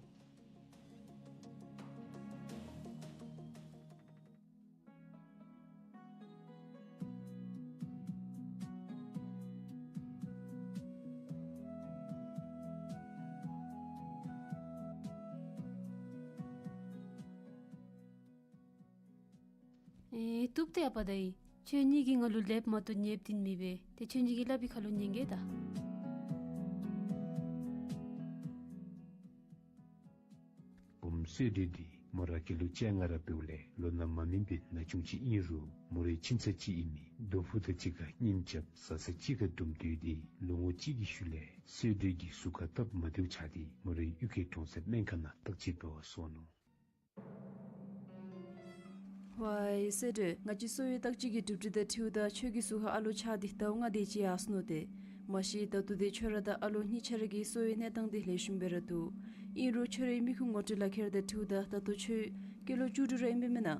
ཨེ་བཏུབ་སྟེ་ཨ་པ་དང་ཨའི། ཁྱོད་གཉིས་ཀྱིས་ང་ལུ་ལེབ་མ་གཏོགས་ཉེསཔ་བཏོན་མི་འབད། ཏེ་ཁྱོད་གཉིས་ཀྱིས་སླབ་པའི་ཁ་ལུ་ཉན་གེ་ད། བུམོ་སེ་ཏེ་འདི་མོ་ར་སྐྱེས་ལོ་བཅོ་ལྔ་ར་འབདཝ་ལས་ལོ་ན་མ་སྨིན་པའི་ན་ཆུང་ཅིག་ཨིན་རུང་མོ་རའི་ཁྱིམ་ཚང་ཅིག་ཨིན་མི་རྡོ་ཕུ་དང་གཅིག་ཁར་གཉེན་རྐྱབ་བཟའ་ཚང་གཅིག་ཁར་འདུམ་སྡོད་དེ་ལོ་ངོ་གཅིག་གི་ཤུལ་ལས་སེ་ཏེ་གི་གཟུགས་ཁར་སྟབས་མ་བདེཝ་ཆགས་ཏེ་མོ་རའི་གཡུས་ཁའི་གྲོང་གསེབ་སྨན་ཁང་ནང་བརྟག་དཔྱད་འབད་བར་སོང་ནུག། ཝའི་སེ་ཏེ། ང་བཅས་གསོ་བའི་བརྟག་དཔྱད་ཀྱི་གྲུབ་འབྲས་དང་འཁྲིལཝ་ད་ཁྱོད་ཀྱི་གཟུགས་ཁར་ཨ་ལོ་ཆགས་ཏེ་ཟླཝ་ལྔ་དེ་ཅིག་ཡར་སོ་ནུག་ཏེ། མ་གཞི་ད་ལྟོ་འདི་ཁྱོད་ར་དང་ཨ་ལོ་གཉིས་ཆ་ར་གི་གསོ་བའི་གནས་སྟངས་འདི་ལེགས་ཤོམ་སྦེ་ར་འདུག། ཨིན་རུང་ཁྱོད་རའི་མིག་ཁུང་ངོ་སྤྲོད་ལག་ཁྱེར་དང་འཁྲིལཝ་ད་ད་ལྟོ་ཁྱོད་སྐྱེས་ལོ་བཅུ་དྲུག་ར་ཨིན་པས་མེན་ན།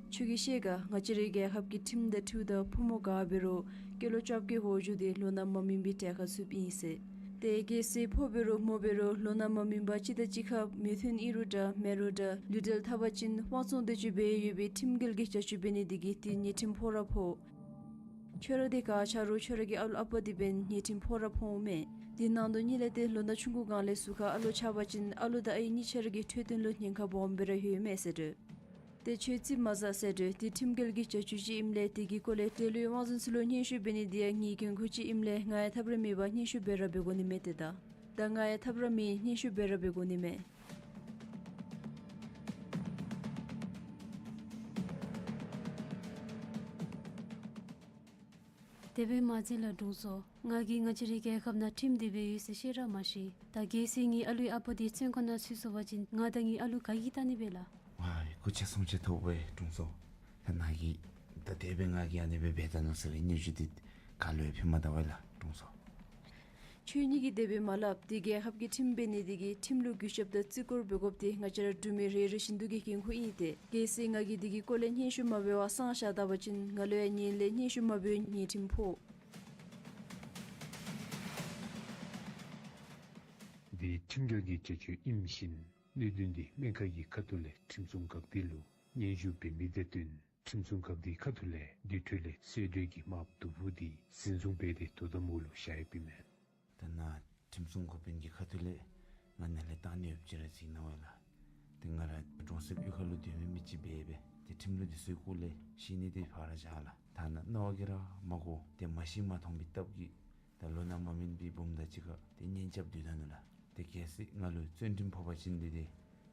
ཁྱོད་ཀྱིས་ཤེས་ག། ང་བཅས་རའི་རྒྱལ་ཁབ་ཀྱི་ཁྲིམས་དང་འཁྲིལཝ་ད་ཕོ་མོ་ག་འབད་རུང་སྐྱེས་ལོ་བཅོ་བརྒྱད་འོག་འགྱོ་སྟེ་ལོ་ན་མ་སྨིན་པའི་གྲལ་ཁར་ཚུདཔ་ཨིན་ཟེར། ཏེ་གལ་སྲིད་ཕོ་འབད་རུང་མོ་འབད་རུང་ལོ་ན་མ་སྨིན་པ་གཅིག་དང་གཅིག་ཁར་མོས་མཐུན་ཨིན་རུང་འདྲ་མེན་རུང་འདྲ་ལུས་འབྲེལ་འཐབ་པ་ཅིན་དབང་བཙོང་དེ་ཚུ་འབད་ཡོད་པའི་ཁྲིམས་འགལ་གྱི་བྱ་སྤྱོད་འབད་ནི་དེ་གིས་ཏེ་ཉེས་ཁྲིམས་ཕོག་ར་ཕོག། ཁྱོད་ར་འདི་ག་ཆ་རུང་ཁྱོད་ར་གི་ཨ་ལོ་ཨ་པ་འདི་འབདན་ཉེས་ཁྲིམས་ཕོག་ར་ཕོག་འོང་མས། དེ་ནང་དོན་གཉིས་ལས་ཏེ་ལོ་ན་ཆུང་ཀུ་སྒང་ལས་གཟུགས་ཁར་ཨ་ལོ་ཆགས་པ་ཅིན་ཨ་ལོ་དང་ཨའི་གཉིས་ཆ་ར་གི་འཕྲོད་བསྟེན་ལུ་ཉེན་ཁ་སྦོམ་སྦེ་ར་ཡོད་མས་ཟེར་དོ། ཏེ་ཁྱོད་ཙིགཔ་མ་ཟ་ཟེར་དོ། དེ་ཁྲིམས་འགལ་གྱི་བྱ་སྤྱོད་ཅིག་ཨིནམ་ལས་དེ་གི་སྐོར་ལས་འབྲེལ་ཡོད་དབང་འཛིན་ཚུ་ལུ་སྙན་ཞུ་འབད་ནི་དེ་ཡང་ངེའི་འགན་ཁུར་ཅིག་ཨིནམ་ལས་ང་ཡང་ཐབས་ར་མེད་པར་སྙན་ཞུ་འབད་ར་འབད་དགོ་ནི་མས་ཏེ་ད། ད་ང་ཡང་ཐབས་ར་མེད་སྙན་ཞུ་འབད་ར་འབད་དགོ་ནི་མས། དེ་སྦེ་མ་མཛད་ལགས་དྲུང་འཚོ། ང་གིས་ང་བཅས་རའི་རྒྱལ་ཁབ་ནང་ཁྲིམས་དེ་སྦེ་ཡོད་ཟེར་ཤེས་ར་མ་ཤེས། ད་གལ་སྲིད་ངེའི་ཨ་ལོའི་ཨ་པ་དེ་བཙོན་ཁང་ནང་ཚུད་སོང་པ་ཅིན་ང་དང་ངེའི་ཨ་ལོ་ག་གིས་བལྟ་ནི་སྦེ་ལགས། ཝའི་སྐུ་མཁྱེན་གསུང་ཆོས་ཐུབ་པས་དྲུང་འཚོ། ད་ནཱ་གིས་ད་དེ་སྦེ་ང་གིས་ཨ་ནི་སྦེ་འབད་ད་ནུག་ཟེར་བའི་སྙན་ཞུ་འདི་ག་ལུ་ཡང་ཕུལ་མ་ད་ཝའི་ལགས་དྲུང་འཚོ། ཁྱོད་གཉིས་ཀྱིས་དེ་སྦེ་མ་སླབ། དེ་རྒྱལ་ཁབ་ཀྱི་ཁྲིམས་འབད་ནི་དེ་གིས་ཁྲིམས་ལུ་གུས་ཞབས་དང་བརྩི་བཀུར་འབད་དགོཔ་དེ་ང་བཅས་ར་འབྲུག་མི་རེ་རེ་བཞིན་དུ་གི་འགན་ཁུར་ཨིན་ཏེ། གལ་སྲིད་ང་གིས་དེ་གི་སྐོར་ལས་སྙན་ཞུ་མ་འབད་བར་གསང་བཞག་ད་པ་ཅིན་ང་ལུ་ཡང་ངན་ལྷད་སྙན་ཞུ་མ་འབད་བའི་ཉེས་ཁྲིམས་ཕོག། འདི་ཁྲིམས་འགལ་གྱི་བྱ་སྤྱོད་ཨིནམ་བཞིན་གནད་དོན་འདི་སྨན་ཁང་གི་ཁ་ཐུག་ལས་ཁྲིམས་སྲུང་འགག་སྡེ་ལུ་སྙན་ཞུ་འབད་མི་དང་བསྟུན་ཁྲིམས་སྲུང་འགག་སྡེའི་ཁ་ཐུག་ལས་དེ་འཕྲོ་ལས་སེ་ཏེ་གི་རྨགཔ་རྡོ་ཕུ་འདི་འཛིན་བཟུང་འབད་དེ་དོ་དམ་འོག་ལུ་བཞག་ཡོདཔ་ཨིན་མས། ད་ནཱ་ཁྲིམས་སྲུང་འགོ་དཔོན་གྱི་ཁ་ཐུག་ལས་ང་ནཱ་ལས་བཏང་ནི་ཡོདཔ་ཅིག་ར་གཟིགས་གནང་ཝའི་ལགས། ཏེ་ང་ར་གྲོང་གསེབ་གཡུས་ཁ་ལུ་སྡོད་མི་མི་ཅིག་འབད་འབད་ཏེ་ཁྲིམས་ལུགས་འདི་ཚུ་གི་སྐོར་ལས་ཤེས་ནི་འདི་ཕར་བཞག་ལགས། ཐ་ན་མནོ་བ་གིས་ར་མ་གོ། ཏེ་མ་ཤེས་མ་མཐོང་པའི་སྟབས་ཀྱིས་ད་ལོ་ན་མ་སྨིན་པའི་བུམོ་དང་གཅིག་ཁར་ཏེ་གཉེན་རྐྱབ་སྡོད་ད་ནུག་ལགས། ཏེ་གལ་སྲིད་ང་ལུ་བཙོན་ཁྲིམས་ཕོག་པ་ཅིན་འདི་ཏེ་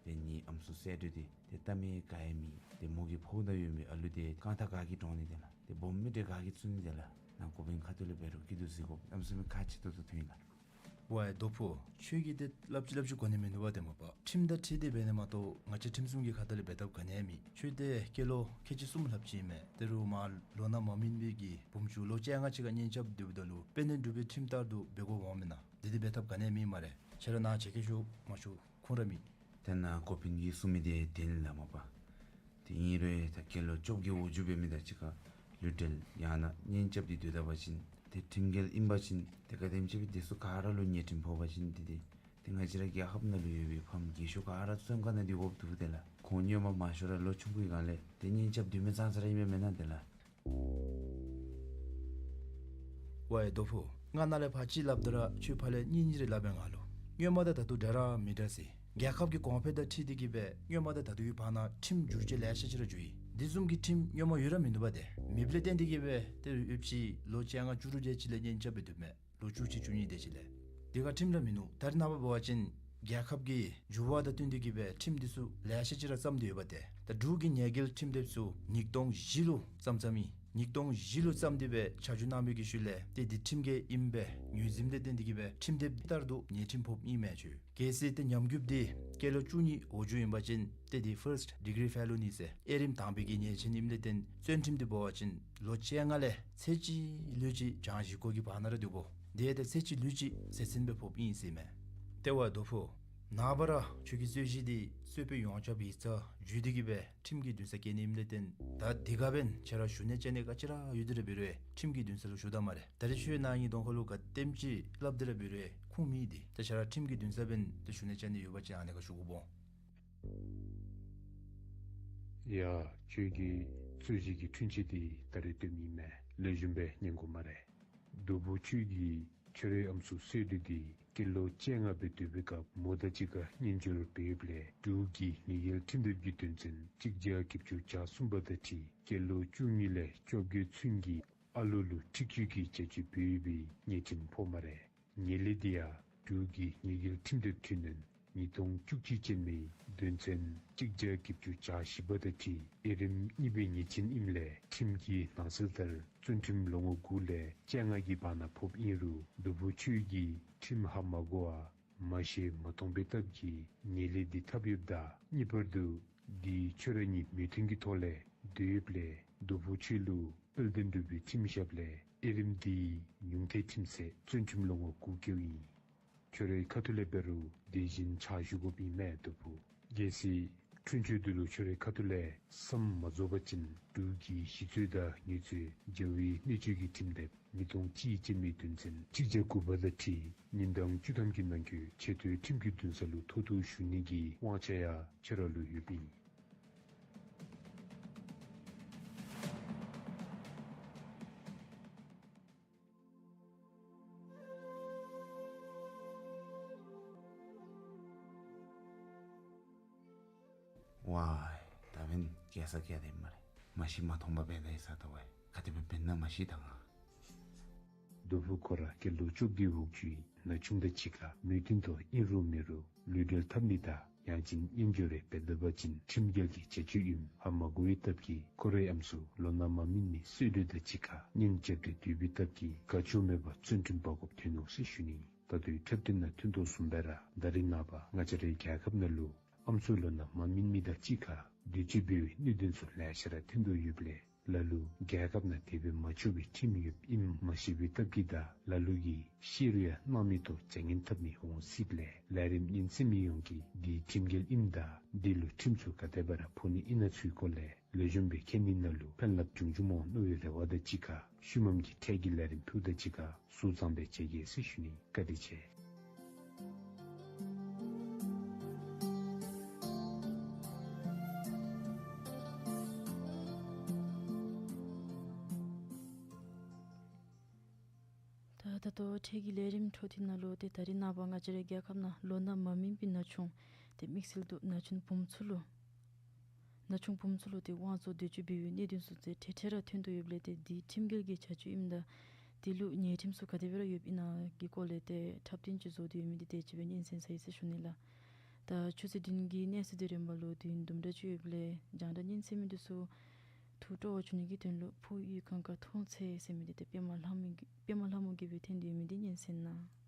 ཏེ་ངེའི་ཨམ་སྲུ་སེ་ཏེ་འདི་ཏེ་ལྟ་མི་ག་ཡང་མེད། ཏེ་མོ་གི་ཕོཝ་ནང་ཡོད་མི་ཨ་ལུ་འདི་རྐང་ཐང་ག་གིས་དྲོངས་ནི་ཏེ་ལགས། ཏེ་སྦོམ་མི་འདི་ག་གིས་བཙུགས་ནི་ཏེ་ལགས། ནཱ་འགོ་དཔོན་ཁ་ཐུག་ལས་འབད་རུང་སྐྱིད་སྡུག་གཟིགས་དགོ། གནམ་མེད་ས་མེད་ཁག་ཆེ་ཏོག་ཏོ་ཐོན་ཡི་ལགས། ཝའི་རྡོ་ཕུ། ཁྱོད་ཀྱིས་ཏེ་སླབ་ཅི་སླབ་ཅི་གོ་ནི་མིན་འདུག་པ་ཏེ་མ་པ། ཁྲིམས་དང་འཁྲིལ་ཏེ་འབད་ནི་མ་གཏོགས་ང་བཅས་ཁྲིམས་སྲུང་གི་ཁ་ཐུག་ལས་འབད་ཐབས་ག་ནི་ཡང་མེད། ཁྱོད་ཏེ་སྐྱེས་ལོ་ཁལ་གཅིག་གསུམ་ལྷགཔ་ཅིག་ཨིན་མས། དེ་རུང་མར་ལོ་ན་མ་སྨིན་པའི་གི་བུམོ་ཚུ་ལོ་བཅོ་ལྔ་ཅིག་ཁར་གཉེན་རྐྱབ་སྡོདཔ་ད་ལུ་དཔེ་ནི་འབྲུག་པའི་ཁྲིམས་ལྟར་དུ་འབད་དགོཔ་འོང་མེན་ན། འདི་འདི་འབད་ཐབས་ག་ནི་ཡང་མེད་སྨ་རེ། ཁྱོད་ར་ནཱ་བྱོག་བསྐྱལ་ཤོག། མ་བྱོག་ཁུངས་ར་མེད། ཏེ་ནཱ་འགོ་དཔོན་གྱིས་གསུང་མི་འདི་བདེན་ལགས་མ་པ། ཏེ་ཨིན་རུང་ད་སྐྱེས་ལོ་བཅོ་བརྒྱད་འོག་འགྱོ་འབད་མི་དང་གཅིག་ཁར་ལུས་འབྲེལ་ཡང་ན་གཉེན་རྐྱབ་སྟེ་སྡོད་ད་པ་ཅིན་ཏེ་ཁྲིམས་འགལ་ཨིན་པ་ཅིན་ཏེ་ག་དེམ་ཅིག་སྦེ་དེ་ཚུ་ག་ར་ལུ་ཉེས་ཁྲིམས་ཕོག་པ་ཅིན་ཏེ་ཏེ་ཏེ་ང་བཅས་ར་རྒྱལ་ཁབ་ནང་ལུ་ཡོད་པའི་ཕམ་རྒས་ཤོས་ག་ར་བཙོན་ཁང་ནང་སྡོད་དགོཔ་འདུག་ཏེ་ལགས། ཁོང་སྔོན་མ་མང་ཤོས་ར་ལོ་ཆུང་ཀུའི་སྒང་ལས་ཏེ་གཉེན་རྐྱབ་སྡོད་མི་ཙང་ཙ་ར་ཨིན་མས་མེན་ན་ཏེ་ལགས། ཝའི་རྡོ་ཕུ། ང་ནཱ་ལས་ཕར་ཅིག་སླབ་ད་ར་ཁྱོད་ཕར་ལས་གཉིས་གཉིས་རེ་སླབ་པས་ང་ལུ། སྔོན་མ་དང་ད་ལྟོ་འདྲ་ར་མི་འདྲ་ཟེར། རྒྱལ་ཁབ་ཀྱི་གོང་འཕེལ་དང་འཁྲིལ་ཏེ་གིས་སྦེ་སྔོན་མ་དང་ད་ལྟོའི་བར་ན་ཁྲིམས་འགྱུར་བཅོས་ལེ་ཤ་ཅིག་ར་འགྱོ་ཡི། དེ་བཟུམ་གྱི་ཁྲིམས་སྔོན་མ་ཡོད་ར་མིན་འདུག་པ། ཏེ་མེདཔ་ལས་བརྟེན་ཏེ་གིས་སྦེ་ཏེ་ཡུདཔ་ཅིག་ལོ་བཅོ་ལྔ་བཅུ་དྲུག་དེ་ཅིག་ལས་གཉེན་རྐྱབ་སྦེ་སྡོདཔ་མས། ལོ་བཅུ་གཅིག་བཅུ་གཉིས་དེ་ཅིག་ལས། དེ་ཁར་ཁྲིམས་ར་མིན་འདུག། ད་རེས་ནངས་པ་འབད་བ་ཅིན་རྒྱལ་ཁབ་ཀྱི་འགྱུར་བ་དང་བསྟུན་ཏེ་གིས་སྦེ་ཁྲིམས་འདི་ཚུ་ལེ་ཤ་ཅིག་ར་བརྩམས་ཏེ་ཡོད་པ། ཏེ་ད་འབྲུག་གི་ཉེས་འགེལ་ཁྲིམས་དེབ་ཚུ་ཉིས་སྟོང་བཞི་ལུ་བརྩམས་བརྩམསམ་ཨིན། ཉིས་སྟོང་བཞི་ལུ་བརྩམས་ཏེ་སྦེ་ཆ་འཇོག་གནང་བའི་གི་ཤུལ་ལས་ཏེ་འདི་ཁྲིམས་འགལ་ཨིནམ་སྦེ་ངོས་འཛིན་ལས་བརྟེན་ཏེ་གིས་སྦེ་ཁྲིམས་དེབ་ལྟར་དུ་ཉེས་ཁྲིམས་ཕོགཔ་ཨིན་མས་ཅིག། གལ་སྲིད་ཏེ་ཉམས་རྒུདཔ་འདི་སྐྱེས་ལོ་བཅུ་གཉིས་འོག་འགྱོཝ་ཨིན་པ་ཅིན་ཏེ་འདི་first degree felony ཟེར་དབྱེ་རིམ་དང་པའི་གི་ཉེས་ཅན་ཨིནམ་ལས་བརྟེན་བཙོན་ཁྲིམས་འདི་འབད་བ་ཅིན་ལོ་བཅོ་ལྔ་ལས་ཚེ་གཅིག་ལུས་གཅིག་བྱང་ཞིང་སྒོ་གི་བར་ན་ར་འདུག་གོ། དེ་ཏེ་ཚེ་གཅིག་ལུས་གཅིག་ཟེར་ཚུན་སྦེ་ཕོགཔ་ཨིན་ཟེར་མས། ཏེ་ཝའི་རྡོ་ཕུག། ནངས་པ་ར་ཁྱོད་ཀྱི་རྩོད་གཞི་འདི་རྩོད་དཔོན་ཡོངས་ཁྱབ་ཡིག་ཚང་བརྒྱུད་དེ་གིས་སྦེ་ཁྲིམས་ཀྱི་འདུན་ས་བསྐྱལ་ནི་ཨིནམ་ལས་བརྟེན་ད་དེ་ཁར་འབདན་ཁྱོད་ར་ཞུ་ནི་བཅར་ནི་ག་ཅི་ར་ཡོད་དེ་ར་འབད་རུང་ཁྲིམས་ཀྱི་འདུན་ས་ལུ་ཞུ་ད་སྨ་རེ། ད་རེས་ཁྱོད་ནཱ་ངེའི་གདོང་ཁ་ལུ་ག་དེམ་ཅིག་སླབ་སྟེ་ར་འབད་རུང་ཁུངས་མེད་དེ། ད་ཁྱོད་ར་ཁྲིམས་ཀྱི་འདུན་ས་འབདན་ད་ཞུ་ནི་བཅར་ནི་ཡོད་པ་ཅིན་ཨ་ནི་ཁར་ཞུ་དགོ་སྨོ། ཡ། ཁྱོད་ཀྱི་རྩོད་གཞི་གི་འཁྲུན་ཆོད་འདི་ད་རེས་བཏོནམ་ཨིན་མས། ལེགས་ཤོམ་སྦེ་ཉན་དགོ་སྨ་རེ། རྡོ་ཕུག་ཁྱོད་ཀྱིས་ཁྱོད་རའི་ཨམ་སྲུ་བསོད་སྒྲོན་འདི་སྐྱེས་ལོ་བཅོ་ལྔ་སྦེ་སྡོད་པའི་སྐབས་མོ་དང་གཅིག་ཁར་གཉེན་སྦྱོར་འབད་ཡོདཔ་ལས་འབྲུག་གི་ཉེས་འགེལ་ཁྲིམས་དེབ་ཀྱི་དོན་ཚན་གཅིག་བརྒྱ་བརྒྱད་ཅུ་གྱ་གསུམ་པ་དང་འཁྲིལ་སྐྱེས་ལོ་བཅུ་གཉིས་ལས་བཅོ་བརྒྱད་ཚུན་གྱི་ཨ་ལོ་ལུ་འཁྲིག་སྤྱོད་ཀྱི་བྱ་སྤྱོད་འབད་ཡོད་པའི་ཉེས་ཁྲིམས་ཕོགཔ་སྨ་རེ། ཉེས་ལས་འདི་ཡང་འབྲུག་གི་ཉེས་འགེལ་ཁྲིམས་དེབ་འཐུས་ནན་ཉིས་སྟོང་བཅུ་གཅིག་ཅན་མའི་དོན་ཚན་གཅིག་བརྒྱ་བརྒྱད་ཅུ་གྱ་བཞི་པ་དང་འཁྲིལ་དབྱེ་རིམ་གཉིས་པའི་ཉེས་ཅན་ཨིནམ་ལས་ཁྲིམས་ཀྱི་ནང་གསལ་ལྟར་བཙོན་ཁྲིམས་ལོ་ངོ་དགུ་ལས་བཅོ་ལྔ་གི་བར་ན་ཕོགཔ་ཨིན་རུང་རྡོ་ཕུག་ཁྱོད་ཀྱིས་ཁྲིམས་ཧ་མ་གོ་བར་མ་ཤེས་མ་མཐོང་པའི་སྟབས་ཀྱིས་ཉེས་ལས་འདི་འཐབ་ཡོདཔ་ད་གཉིས་པར་དུ་འདི་ཁྱོད་ར་གཉིས་མོས་མཐུན་གྱི་ཐོག་ལས་བསྡད་ཡོདཔ་ལས་རྡོ་ཕུག་ཁྱོད་ལུ་དཔལ་ལྡན་འབྲུག་པའི་ཁྲིམས་ཞབས་ལས་དབྱེ་རིམ་འདི་ཉུང་མཐའི་ཁྲིམས་ཚད་བཙོན་ཁྲིམས་ལོ་ངོ་དགུ་བཀལཝ་ཨིན། ཁྱོད་རའི་ཁ་ཐུག་ལས་འབད་རུང་དེ་བཞིན་ཕྱག་ཞུ་དགོཔ་ཨིན་མས་རྡོ་ཕུག། གལ་སྲིད་འཁྲུན་ཆོད་འདི་ལུ་ཁྱོད་རའི་ཁ་ཐུག་ལས་བསམ་མ་རྫོགས་པ་ཅིན་འབྲུག་གི་ཞི་རྩོད་དང་ཉེས་རྩོད་བྱ་བའི་གནོད་བྱེད་ཀྱི་ཁྲིམས་དེབ་ཉིས་སྟོང་གཅིག་ཅན་མའི་དོན་ཚན་གཅིག་བརྒྱ་དགུ་པ་དང་འཁྲིལ་ཉིན་གྲངས་བཅུ་ཐམ་གྱི་ནང་འཁོད་ཆེ་མཐོའི་ཁྲིམས་ཀྱི་འདུན་ས་ལུ་མཐོ་གཏུགས་ཞུ་ནི་གི་དབང་ཆ་ཡང་ཁྱོད་ར་ལུ་ཡོདཔ་ཨིན། ཝའི། ད་འབདན་རྒྱལ་ས་རྒྱལ་ཏེ་སྨ་རེ། མ་ཤེས་མ་མཐོང་པར་འབད་ད་ཡི་ས་ད་ཝའི། ག་དེ་སྦེ་འབད་ན་མ་ཤེས་ད་ང་། རྡོ་ཕུག་ཁོ་ར་སྐྱེས་ལོ་བཅོ་བརྒྱད་འོག་འགྱོ་ནུ་ཆུང་དང་གཅིག་ཁར་མོས་མཐུན་ཐོག་ཨིན་རུང་མེན་རུང་ལུས་འབྲེལ་འཐབ་ནི་དང་ཡང་ཅིན་གཉེན་སྦྱོར་རེ་འབད་ད་པ་ཅིན་ཁྲིམས་འགལ་གྱི་བྱ་སྤྱོད་ཨིནམ་ཧ་མ་གོ་བའི་སྟབས་ཀྱིས་ཁོ་རའི་ཨམ་སྲུ་ལོ་ན་མ་སྨིན་མི་བསོད་སྒྲོན་དང་གཅིག་ཁར་གཉེན་རྐྱབ་སྟེ་སྡོད་པའི་སྟབས་ཀྱིས་དགའ་ཕྱོགས་མེད་པར་བཙོན་ཁྲིམས་འབག་དགོཔ་ཐོན་ནུག་ཟེར་ཞུ་ནི། ད་ལྟོའི་འཁྲབ་སྟོན་ནང་ཐོན་དོ་བཟུམ་སྦེ་ར་ད་རེས་ནངས་པ་ང་བཅས་རའི་རྒྱལ་ཁབ་ནང་ལུ་ཨམ་སྲུ་ལོ་ན་མ་སྨིན་མི་དང་གཅིག་ཁར་འདོད་སྤྱོད་འབད་བའི་གནད་དོན་ཚུ་ལེ་ཤ་ར་ཐོན་དོ་ཡོདཔ་ལས་ལ་ལུ་རྒྱལ་ཁབ་ནང་དེ་སྦེ་མ་བྱུང་བའི་ཁྲིམས་ཡོདཔ་ཨིནམ་མ་ཤེས་པའི་སྟབས་ཀྱིས་ད་ལ་ལུ་གིས་ཤེས་རུང་ཡང་སྣང་མེད་དུ་བྱ་ངན་འཐབ་མི་འོང་སྲིདཔ་ལས་ལས་རིམ་ཉན་གསན་མི་ཡོངས་ཀྱིས་འདི་ཁྲིམས་འགལ་ཨིནམ་དང་འདི་ལུ་ཁྲིམས་ཚུ་ག་དེ་སྦེ་ར་ཕོག་ནི་ཨིན་ན་ཚུའི་སྐོར་ལས་ལེགས་ཤོམ་སྦེ་མཁྱེན་ནི་ནང་ལུ་ཕན་རླབས་འབྱུང་འབྱུངམ་འོང་མནོ་བའི་རེ་བ་དང་གཅིག་ཁར་ཤུལ་མམ་གྱི་འཕྲལ་གྱི་ལས་རིམ་ཕུལཝ་དང་གཅིག་ཁར་གཟུགས་གཙང་སྦེ་མཇལ་གེ་ཟེར་ཞུ་ནི། བཀའ་དྲིན་ཆེ། ད་ད་ལྟོ་འཕྲལ་གྱི་ལས་རིམ་འཕྲོ་མཐུད་ནང་ལུ་ཏེ་ད་རེས་ནངས་པ་ང་བཅས་རའི་རྒྱལ་ཁབ་ནང་ལོ་ན་མ་སྨིན་པའི་ན་ཆུང་ཏེ་དམིགས་བསལ་དུ་ན་ཆུང་བུམོ་ཚུ་ལུ་ན་ཆུང་བུམོ་ཚུ་ལུ་ཏེ་དབང་བཙོང་འདོད་སྤྱོད་འབད་བའི་གནད་དོན་ཚུ་ཏེ་འཕྲལ་འཕྲལ་ར་ཐོན་དོ་ཡོདཔ་ལས་ཏེ་འདི་ཁྲིམས་འགལ་གྱི་བྱ་སྤྱོད་ཨིནམ་དང་འདི་ལུ་ཉེས་ཁྲིམས་ཚུ་ག་དེ་སྦེ་ར་ཡོདཔ་ཨིན་ན་གི་སྐོར་ལས་ཏེ་འཁྲབ་སྟོན་ཅིག་བཟོ་སྟེ་ཡོད་མི་འདི་དེ་ཅིག་སྦེ་སྙན་གསན་ཚར་ཡི་ཟེར་ཞུ་ནི་ལགས། ད་ཆུ་ཚོད་བདུན་གྱི་གནས་ཚུལ་འདི་རིམ་པ་ལུ་དུས་ཡུན་དུམ་གྲ་ཅིག་ཡོདཔ་ལས་རྒྱང་བསྒྲགས་སྙན་གསན་མི་འདི་ཚུ་ཐུགས་སྤྲོ་བ་བྱུང་ནི་གི་དོན་ལུ་ཕུག་གཡུས་གངས་དཀར་མཐོང་ཚད་ཟེར་མི་འདི་ཏེ་པདྨ་ལྷ་མོ་གི་པདྨ་ལྷ་མོ་གིས་སྦེ་འཐེན་ཏེ་ཡོད་མི་འདི་སྙན་གསན་གནང་།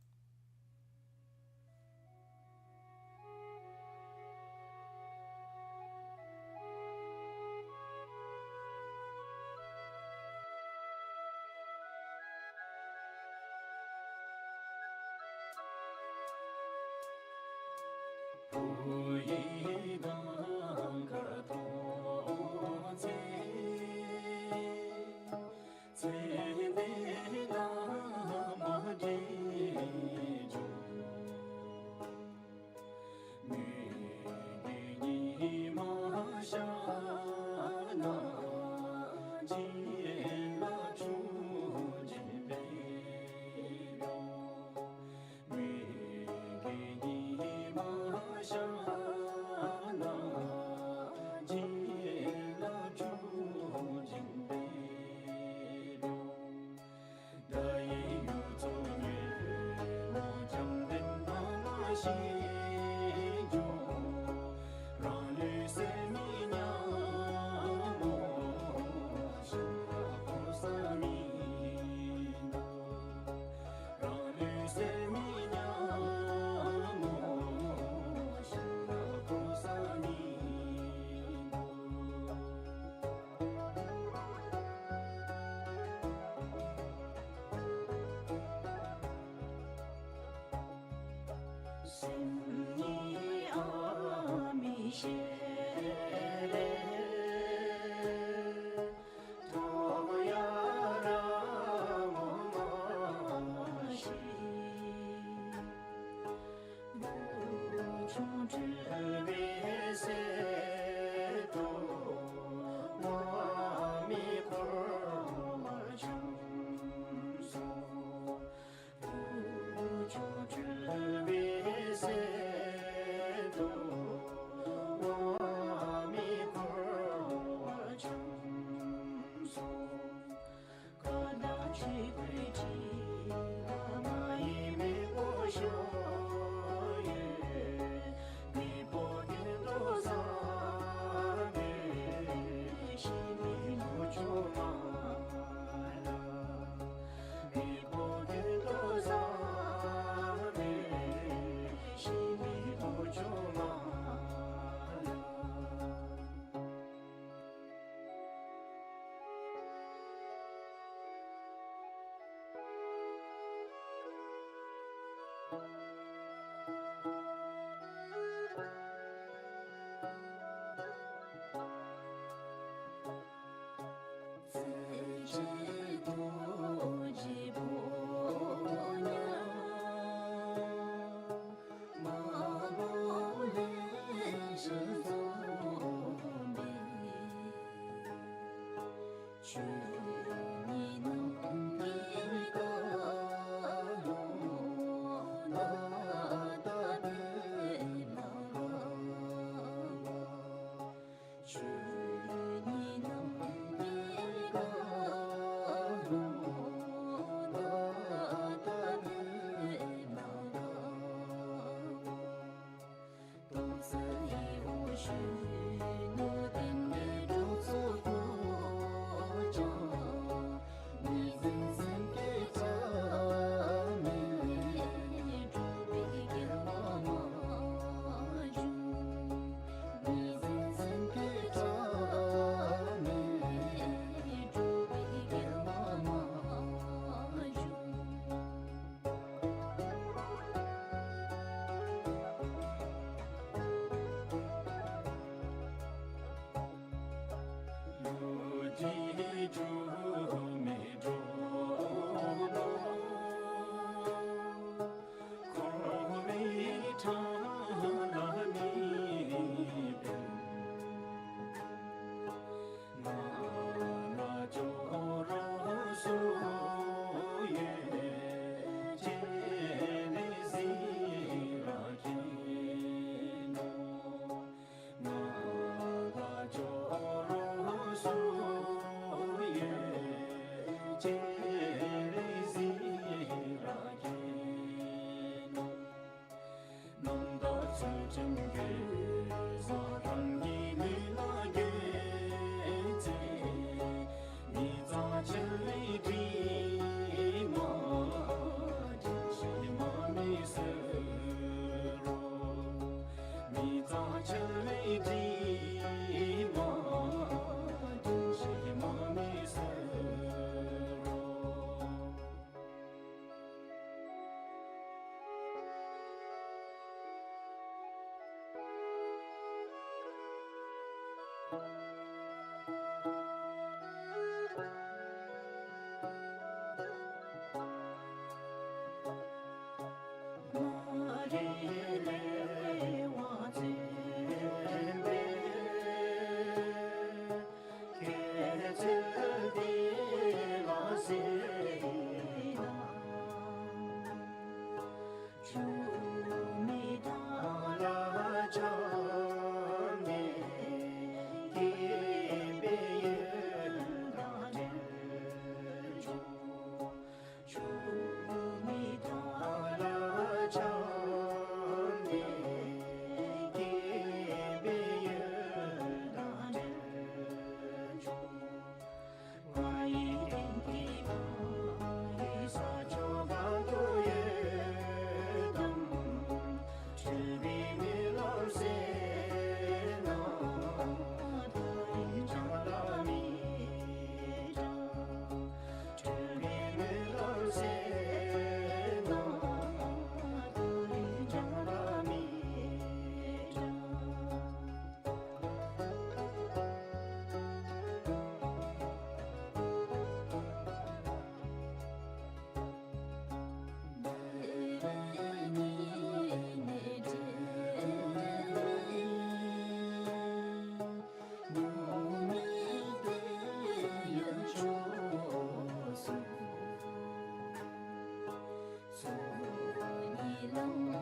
བྱང་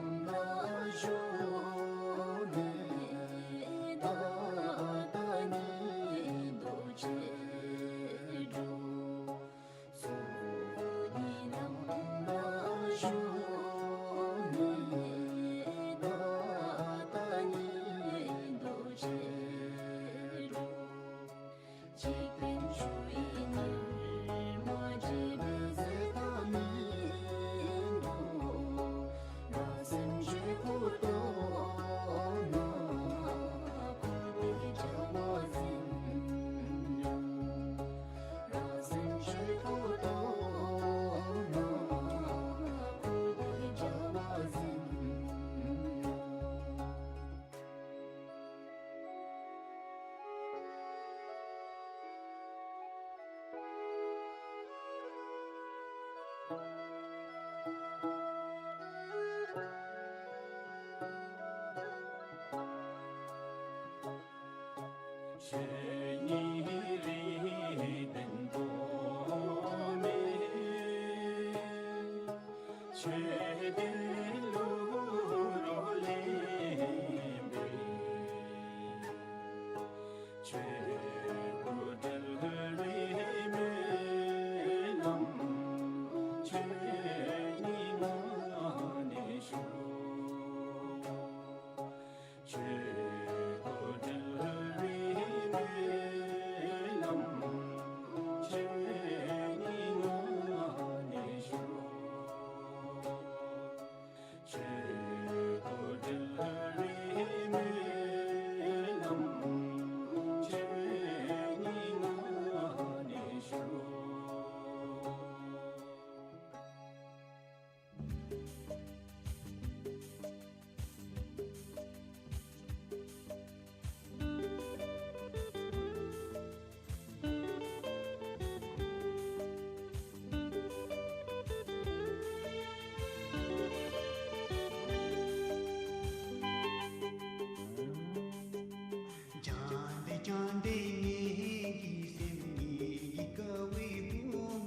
འདི་བྱང་འདི་ངེད་ཀྱི་སེམས་ངེད་ཀྱི་དཀའ་བའི་བུ་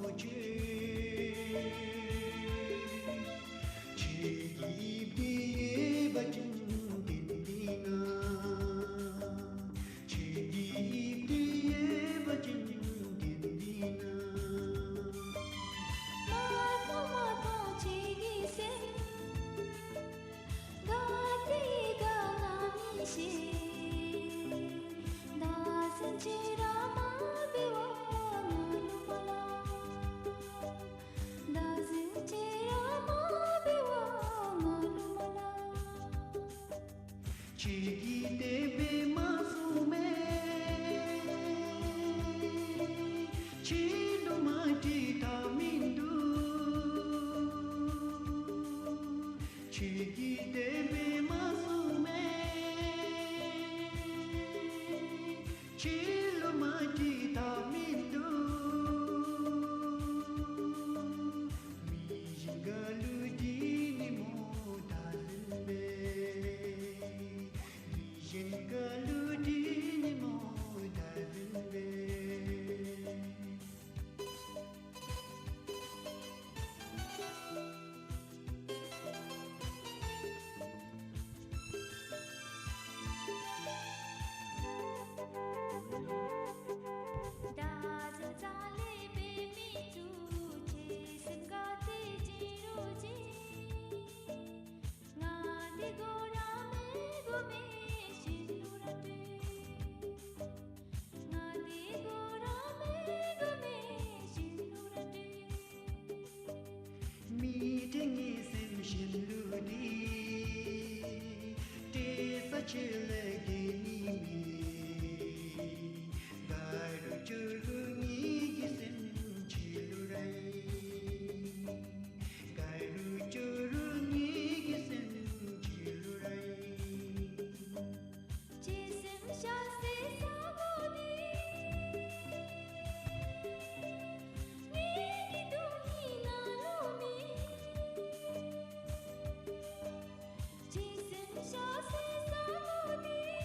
མོ་ཁྱོད། ཁྱོད་ཀྱི་ཡིབ་དེ་ཡོད་པ་ཅིན་དེ་འདི་ན། ཁྱོད་ཀྱི་ཡིབ་དེ་ཡོད་པ་ཅིན་དེ་འདི་ན། མ་མཐོང་མ་མཐོང་ཁྱོད་ཀྱི་སེམས། དགའ་དེ་དགའ་ང་མི་ཤེས། བདག་འཛིན་ཆེ་ར་མ་འབད་བར་ང་ལུ་མ་སླབ། བདག་འཛིན་ཆེ་ར་མ་འབད་བར་ང་ལུ་མ་སླབ། ཁྱོད་ཀྱིས་དེ་སྦེ་མ་གསུངམ་མས། ཁྱོད་ལུ་མ་དྲིས་ཐབས་མིན་འདུག། ཁྱོད་ཀྱིས་དེ་སྦེ་མ་གསུངམ་མས། ཁྱོད་ལུ་མ་དྲིས་ཐབས་མིན་འདུག། མི་གཞན་ག་ལུ་དྲིས་ནི་སྨོ་ད་ལན་སྦེ། མི་གཞན་ག་ལུ་དྲིས་ནི་སྨོ་ད་ལན་སྦེ། མི་དྲན་ངེས་སེམས་གཞན་ལུ་དྲིས། དྲན་ས་ཁྱོད་ལས་གཞན་ནི་མེད། ག་རུ་འགྱོ་རུང་ངེ་གི་སེམས་ཁྱོད་ལུ་ར་ཨིན། ག་རུ་འགྱོ་རུང་ངེ་གི་སེམས་ཁྱོད་ལུ་ར་ཨིན། ཁྱོད་སེམས་ཤ་ཟའི་ས་སྒོ་འདི་ངེ་གི་སྡུག་བསྔལ་ནང་ལུ་མེད། ཁྱོད་སེམས་ཤ་ཟའི་ས་སྒོ་འདི་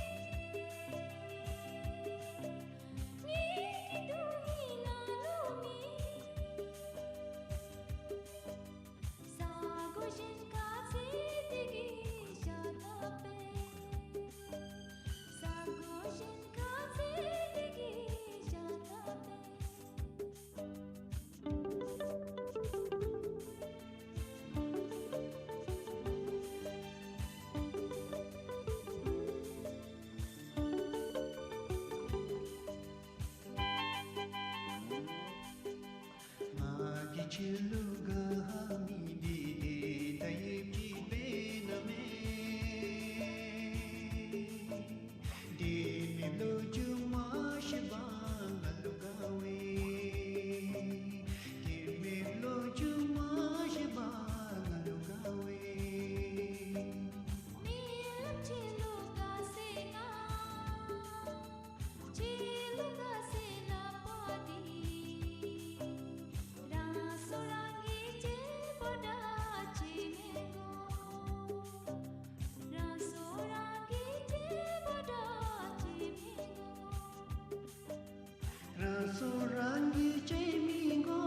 རང་སྲོག་རང་གིས་གཅོད་མི་དགོ།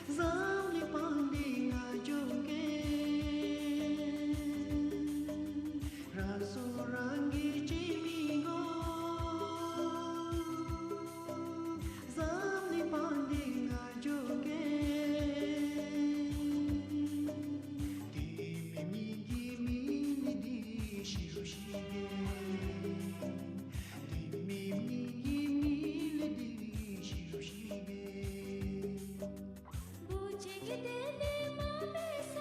འཛམ་གླིང་སྤང་སྟེ་ང་འགྱོ་གེ། རང་སྲོག་རང་གིས་གཅོད་མི་དགོ། འཛམ་གླིང་སྤང་སྟེ་ང་འགྱོ་གེ། དེ་མེད་མི་གི་མི་ལུས་འདི་ཤི་རུང་ཤི་གེ། དེ་མེད་མི་གི་མི་ལུས་འདི་ཤི་རུང་ཤི་གེ། བུ་གཅིག་གིས་དེ་ལས་མ་འབད་ས།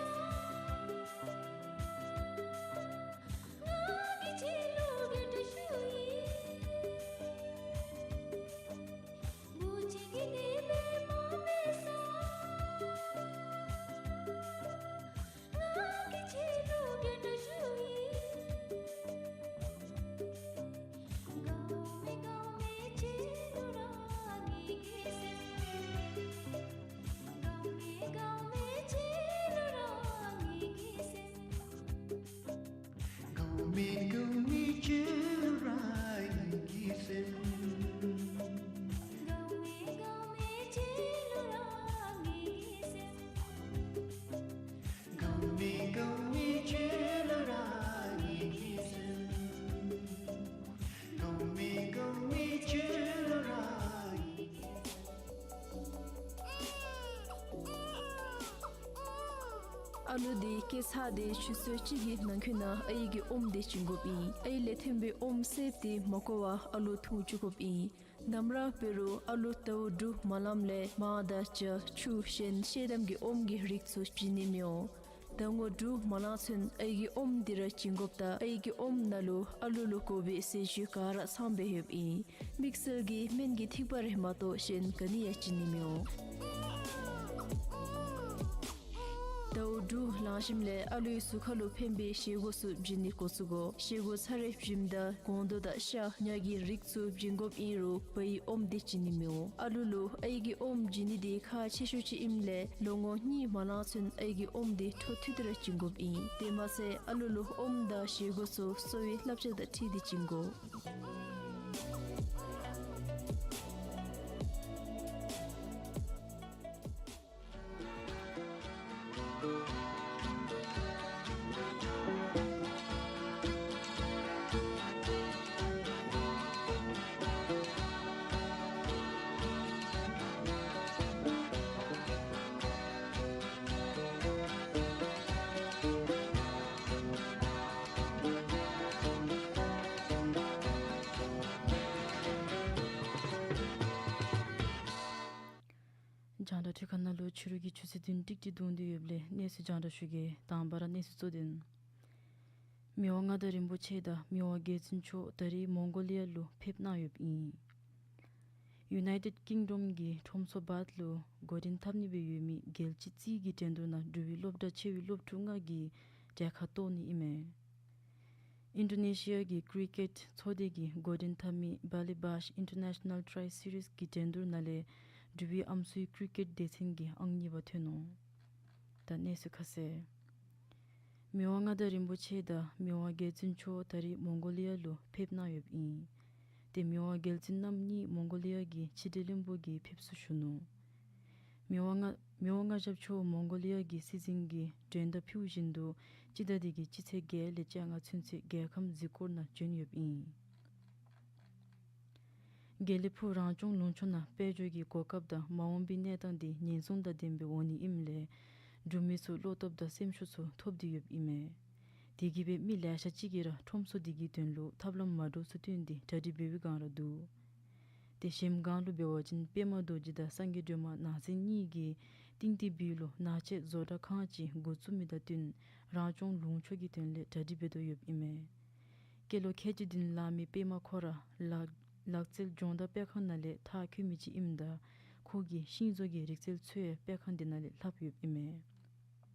ང་གིས་ཁྱེད་ལུ་འབད་དོ་ཞུ་ཡི། བུ་གཅིག་གིས་དེ་ལས་མ་འབད་ས། ང་གིས་ཁྱེད་ལུ་འབད་དོ་ཞུ་ཡི། གོ་མེད་གོ་མེད་ཁྱེད་ལུ་ར་ངེ་གི་སེམས། གོ་མེད་གོ་མེད་ཁྱེད་ལུ་ར་ངེ་གི་སེམས། གོ་མེད་གོ་མེད་ཁྱེད་ལུ་ར་ངེ་གི་སེམས། གོ་མེད་གོ་མེད་ཁྱེད་ལུ་ར་ངེ་གི་སེམས། གོ་མེད་གོ་མེད་ཁྱེད་ལུ་ར་ངེ་གི་སེམས། གོ་མེད་གོ་མེད་ཁྱེད་ལུ་ར་ངེ་གི་སེམས། ཨ་ལུ་འདི་སྐྱེ་ཚར་ཏེ་ཆུ་ཚོད་གཅིག་གི་ནང་འཁོད་ནང་ཨའི་གི་ཨོམ་འདི་བྱིན་དགོཔ་ཨིན། ཨའི་ལས་ཐོན་པའི་ཨོམ་བསདཔ་འདི་མ་གོ་བར་ཨ་ལུ་འཐུང་བཅུག་དགོཔ་ཨིན། ནམ་ར་འབད་རུང་ཨ་ལུ་ཟླཝ་དྲུག་མ་ལངམ་ལས་མར་དང་ཇ་ཆུ་གཞན་ཤེལ་དམ་གྱི་ཨོམ་གྱི་རིགས་ཚུ་བྱིན་ནི་མི་འོང་། ཟླ་ངོ་དྲུག་མ་ལང་ཚུན་ཨའི་གི་ཨོམ་འདི་ར་བྱིན་དགོཔ་ད་ཨའི་གི་ཨོམ་ནང་ལུ་ཨ་ལུ་ལུ་དགོ་པའི་ཟས་བཅུད་ག་ར་ཚང་སྦེ་ཡོདཔ་ཨིན། དམིགས་བསལ་གྱི་སྨན་གྱི་ཐིགས་པ་རེ་མ་གཏོགས་གཞན་ག་ནི་ཡང་བྱིན་ནི་མི་འོང་། ཟླཝ་དྲུག་ལང་ཞིནམ་ལས་ཨ་ལུའི་གཟུགས་ཁ་ལུ་ཕན་པའི་བཞེས་སྒོ་ཚུ་བྱིན་ནི་འགོ་བཙུགས་དགོ། བཞེས་སྒོ་ཚར་རེ་བྱིནམ་ད་སྒོང་རྡོག་དང་ཤ་ཉ་གི་རིགས་ཚུ་བྱིན་དགོཔ་ཨིན་རུང་བའི་ཨོམ་འདི་བྱིན་ནི་མི་འོང་། ཨ་ལུ་ལུ་ཨའི་གི་ཨོམ་བྱིན་ནི་འདི་ཁག་ཆེ་ཤོས་ཅིག་ཨིནམ་ལས་ལོ་ངོ་གཉིས་མ་ལང་ཚུན་ཨའི་གི་ཨོམ་འདི་འཕྲོ་མཐུད་དེ་ར་བྱིན་དགོཔ་ཨིན། དེ་མ་ཚད་ཨ་ལུ་ལུ་ཨོམ་དང་བཞེས་སྒོ་ཚུ་གསོ་བའི་བསླབ་བྱ་དང་འཁྲིལ་ཏེ་བྱིན་དགོ། རྒྱང་བསྒྲགས་འཕྲུལ་ཁང་ནང་ལུ་ཕྱི་རུ་གི་ཆུ་ཚོད་བདུན་ཏིག་ཏིག་བརྡུངས་ཏེ་ཡོདཔ་ལས་གནས་ཚུལ་རྒྱང་བསྒྲགས་ཞུ་གེ། དང་པ་ར་གནས་ཚུལ་གཙོ་དོན། མི་དབང་མངའ་བདག་རིན་པོ་ཆེ་དང་མི་དབང་རྒྱལ་བཙུན་མཆོག་ད་རིས་མོང་གོ་ལི་ཡ་ལུ་ཕེབས་གནང་ཡོདཔ་ཨིན། ཡུ་ནའི་ཊེཌ་ཀིང་ཌོམ་གྱི་ཁྲོམ་ཚོགས་བཱཐ་ལུ་འགོ་འདྲེན་འཐབ་ནི་སྦེ་ཡོད་མི་རྒྱལ་སྤྱི་རྩིས་ཀྱི་འགྲན་བསྡུར་ནང་འབྲུག་པའི་སློབ་གྲྭ་ཆེ་བའི་སློབ་ཕྲུག་ལྔ་གིས་གྲལ་ཁར་གཏོགས་ནི་ཨིན་མས། ཨིན་ཌོ་ནེ་ཤི་ཡ་གི་ཀི་རི་ཀེཊ་ཚོགས་སྡེ་གིས་འགོ་འདྲེན་འཐབ་མི་བཱ་ལི་བཱཤ་ཨིན་ཊར་ནེ་ཤ་ནལ་ཊི་རའི་སི་རིསི་གི་འགྲན་བསྡུར་ནང་ལས་འབྲུག་པའི་ཨམ་སྲུའི་ཀི་རི་ཀེཊ་སྡེ་ཚན་གྱིས་ཨང་གཉིས་པ་ཐོན་ནུག། ད་གནས་ཚུལ་ཁ་གསལ། མི་དབང་མངའ་བདག་རིན་པོ་ཆེ་དང་མི་དབང་རྒྱལ་བཙུན་མཆོག་ད་རིས་མོང་གོ་ལི་ཡ་ལུ་ཕེབས་གནང་ཡོདཔ་ཨིན། ཏེ་མི་དབང་རྒྱལ་བཙུན་རྣམ་གཉིས་མོང་གོ་ལི་ཡ་གི་ཕྱི་འབྲེལ་བློན་པོ་གི་ཕེབས་བསུ་ཞུ་ནུག། མི་དབང་མངའ་མི་དབང་མངའ་ཞབས་མཆོག་མོང་གོ་ལི་ཡ་གི་སྲིད་འཛིན་གྱི་མགྲོན་བརྡ་ཕུལ་བཞིན་དུ་སྤྱི་ཟླ་འདི་གི་སྤྱི་ཚེས་བརྒྱད་ལས་བཅོ་ལྔ་ཚུན་ཚོད་རྒྱལ་ཁམས་གཟིགས་སྐོར་ནང་བྱོན་ཡོདཔ་ཨིན། དགེ་ལེགས་ཕུག་རང་སྐྱོང་ལུང་ཕྱོགས་ནང་དཔལ་འབྱོར་གྱི་གོ་སྐབས་དང་མ་འོངས་པའི་གནས་སྟངས་འདི་ཉེན་སྲུང་དང་ལྡན་པའི་འོང་ནི་ཨིནམ་ལས་འབྲུག་མི་ཚུ་བློ་སྟོབས་དང་སེམས་ཤུགས་ཚུ་ཐོབ་སྟེ་ཡོདཔ་ཨིན་མས། དེ་གིས་སྦེ་མི་ལེ་ཤ་ཅིག་གིས་ར་ཁྲོམ་ཚོགས་འདི་གི་དོན་ལུ་ཐབས་ལམ་མ་འདྲཝ་ཚུ་བཏོན་ཏེ་གྲ་སྒྲིག་འབད་བའི་བསྒང་ར་འདུག། ཏེ་གཞལམ་སྒང་ལུ་འབད་བ་ཅིན་པདྨ་རྡོ་རྗེ་དང་སངས་རྒྱས་སྒྲོལ་མ་ནག་མཚན་གཉིས་ཀྱིས་ཏིང་ཏི་བི་ལུ་ནག་ཆས་བཟོ་གྲྭ་ཁང་ཅིག་འགོ་བཙུགས་མི་དང་བསྟུན་རང་སྐྱོང་ལུང་ཕྱོགས་ཀྱི་དོན་ལས་གྲ་སྒྲིག་འབད་དོ་ཡོདཔ་ཨིན་མས། སྐྱེས་ལོ་ཁལ་གཅིག་བདུན་ལང་མི་པདྨ་ཁོ་ར་ལག་ལག་རྩལ་སྦྱོང་བརྡར་སྤེལ་ཁང་ནང་ལས་མཐར་འཁྱོལ་མི་ཅིག་ཨིནམ་ད་ཁོ་གིས་ཤིང་བཟོ་གི་རིག་རྩལ་ཚུ་ཡང་སྤེལ་ཁང་འདི་ནང་ལས་ལྷབ་ཡོདཔ་ཨིན་མས།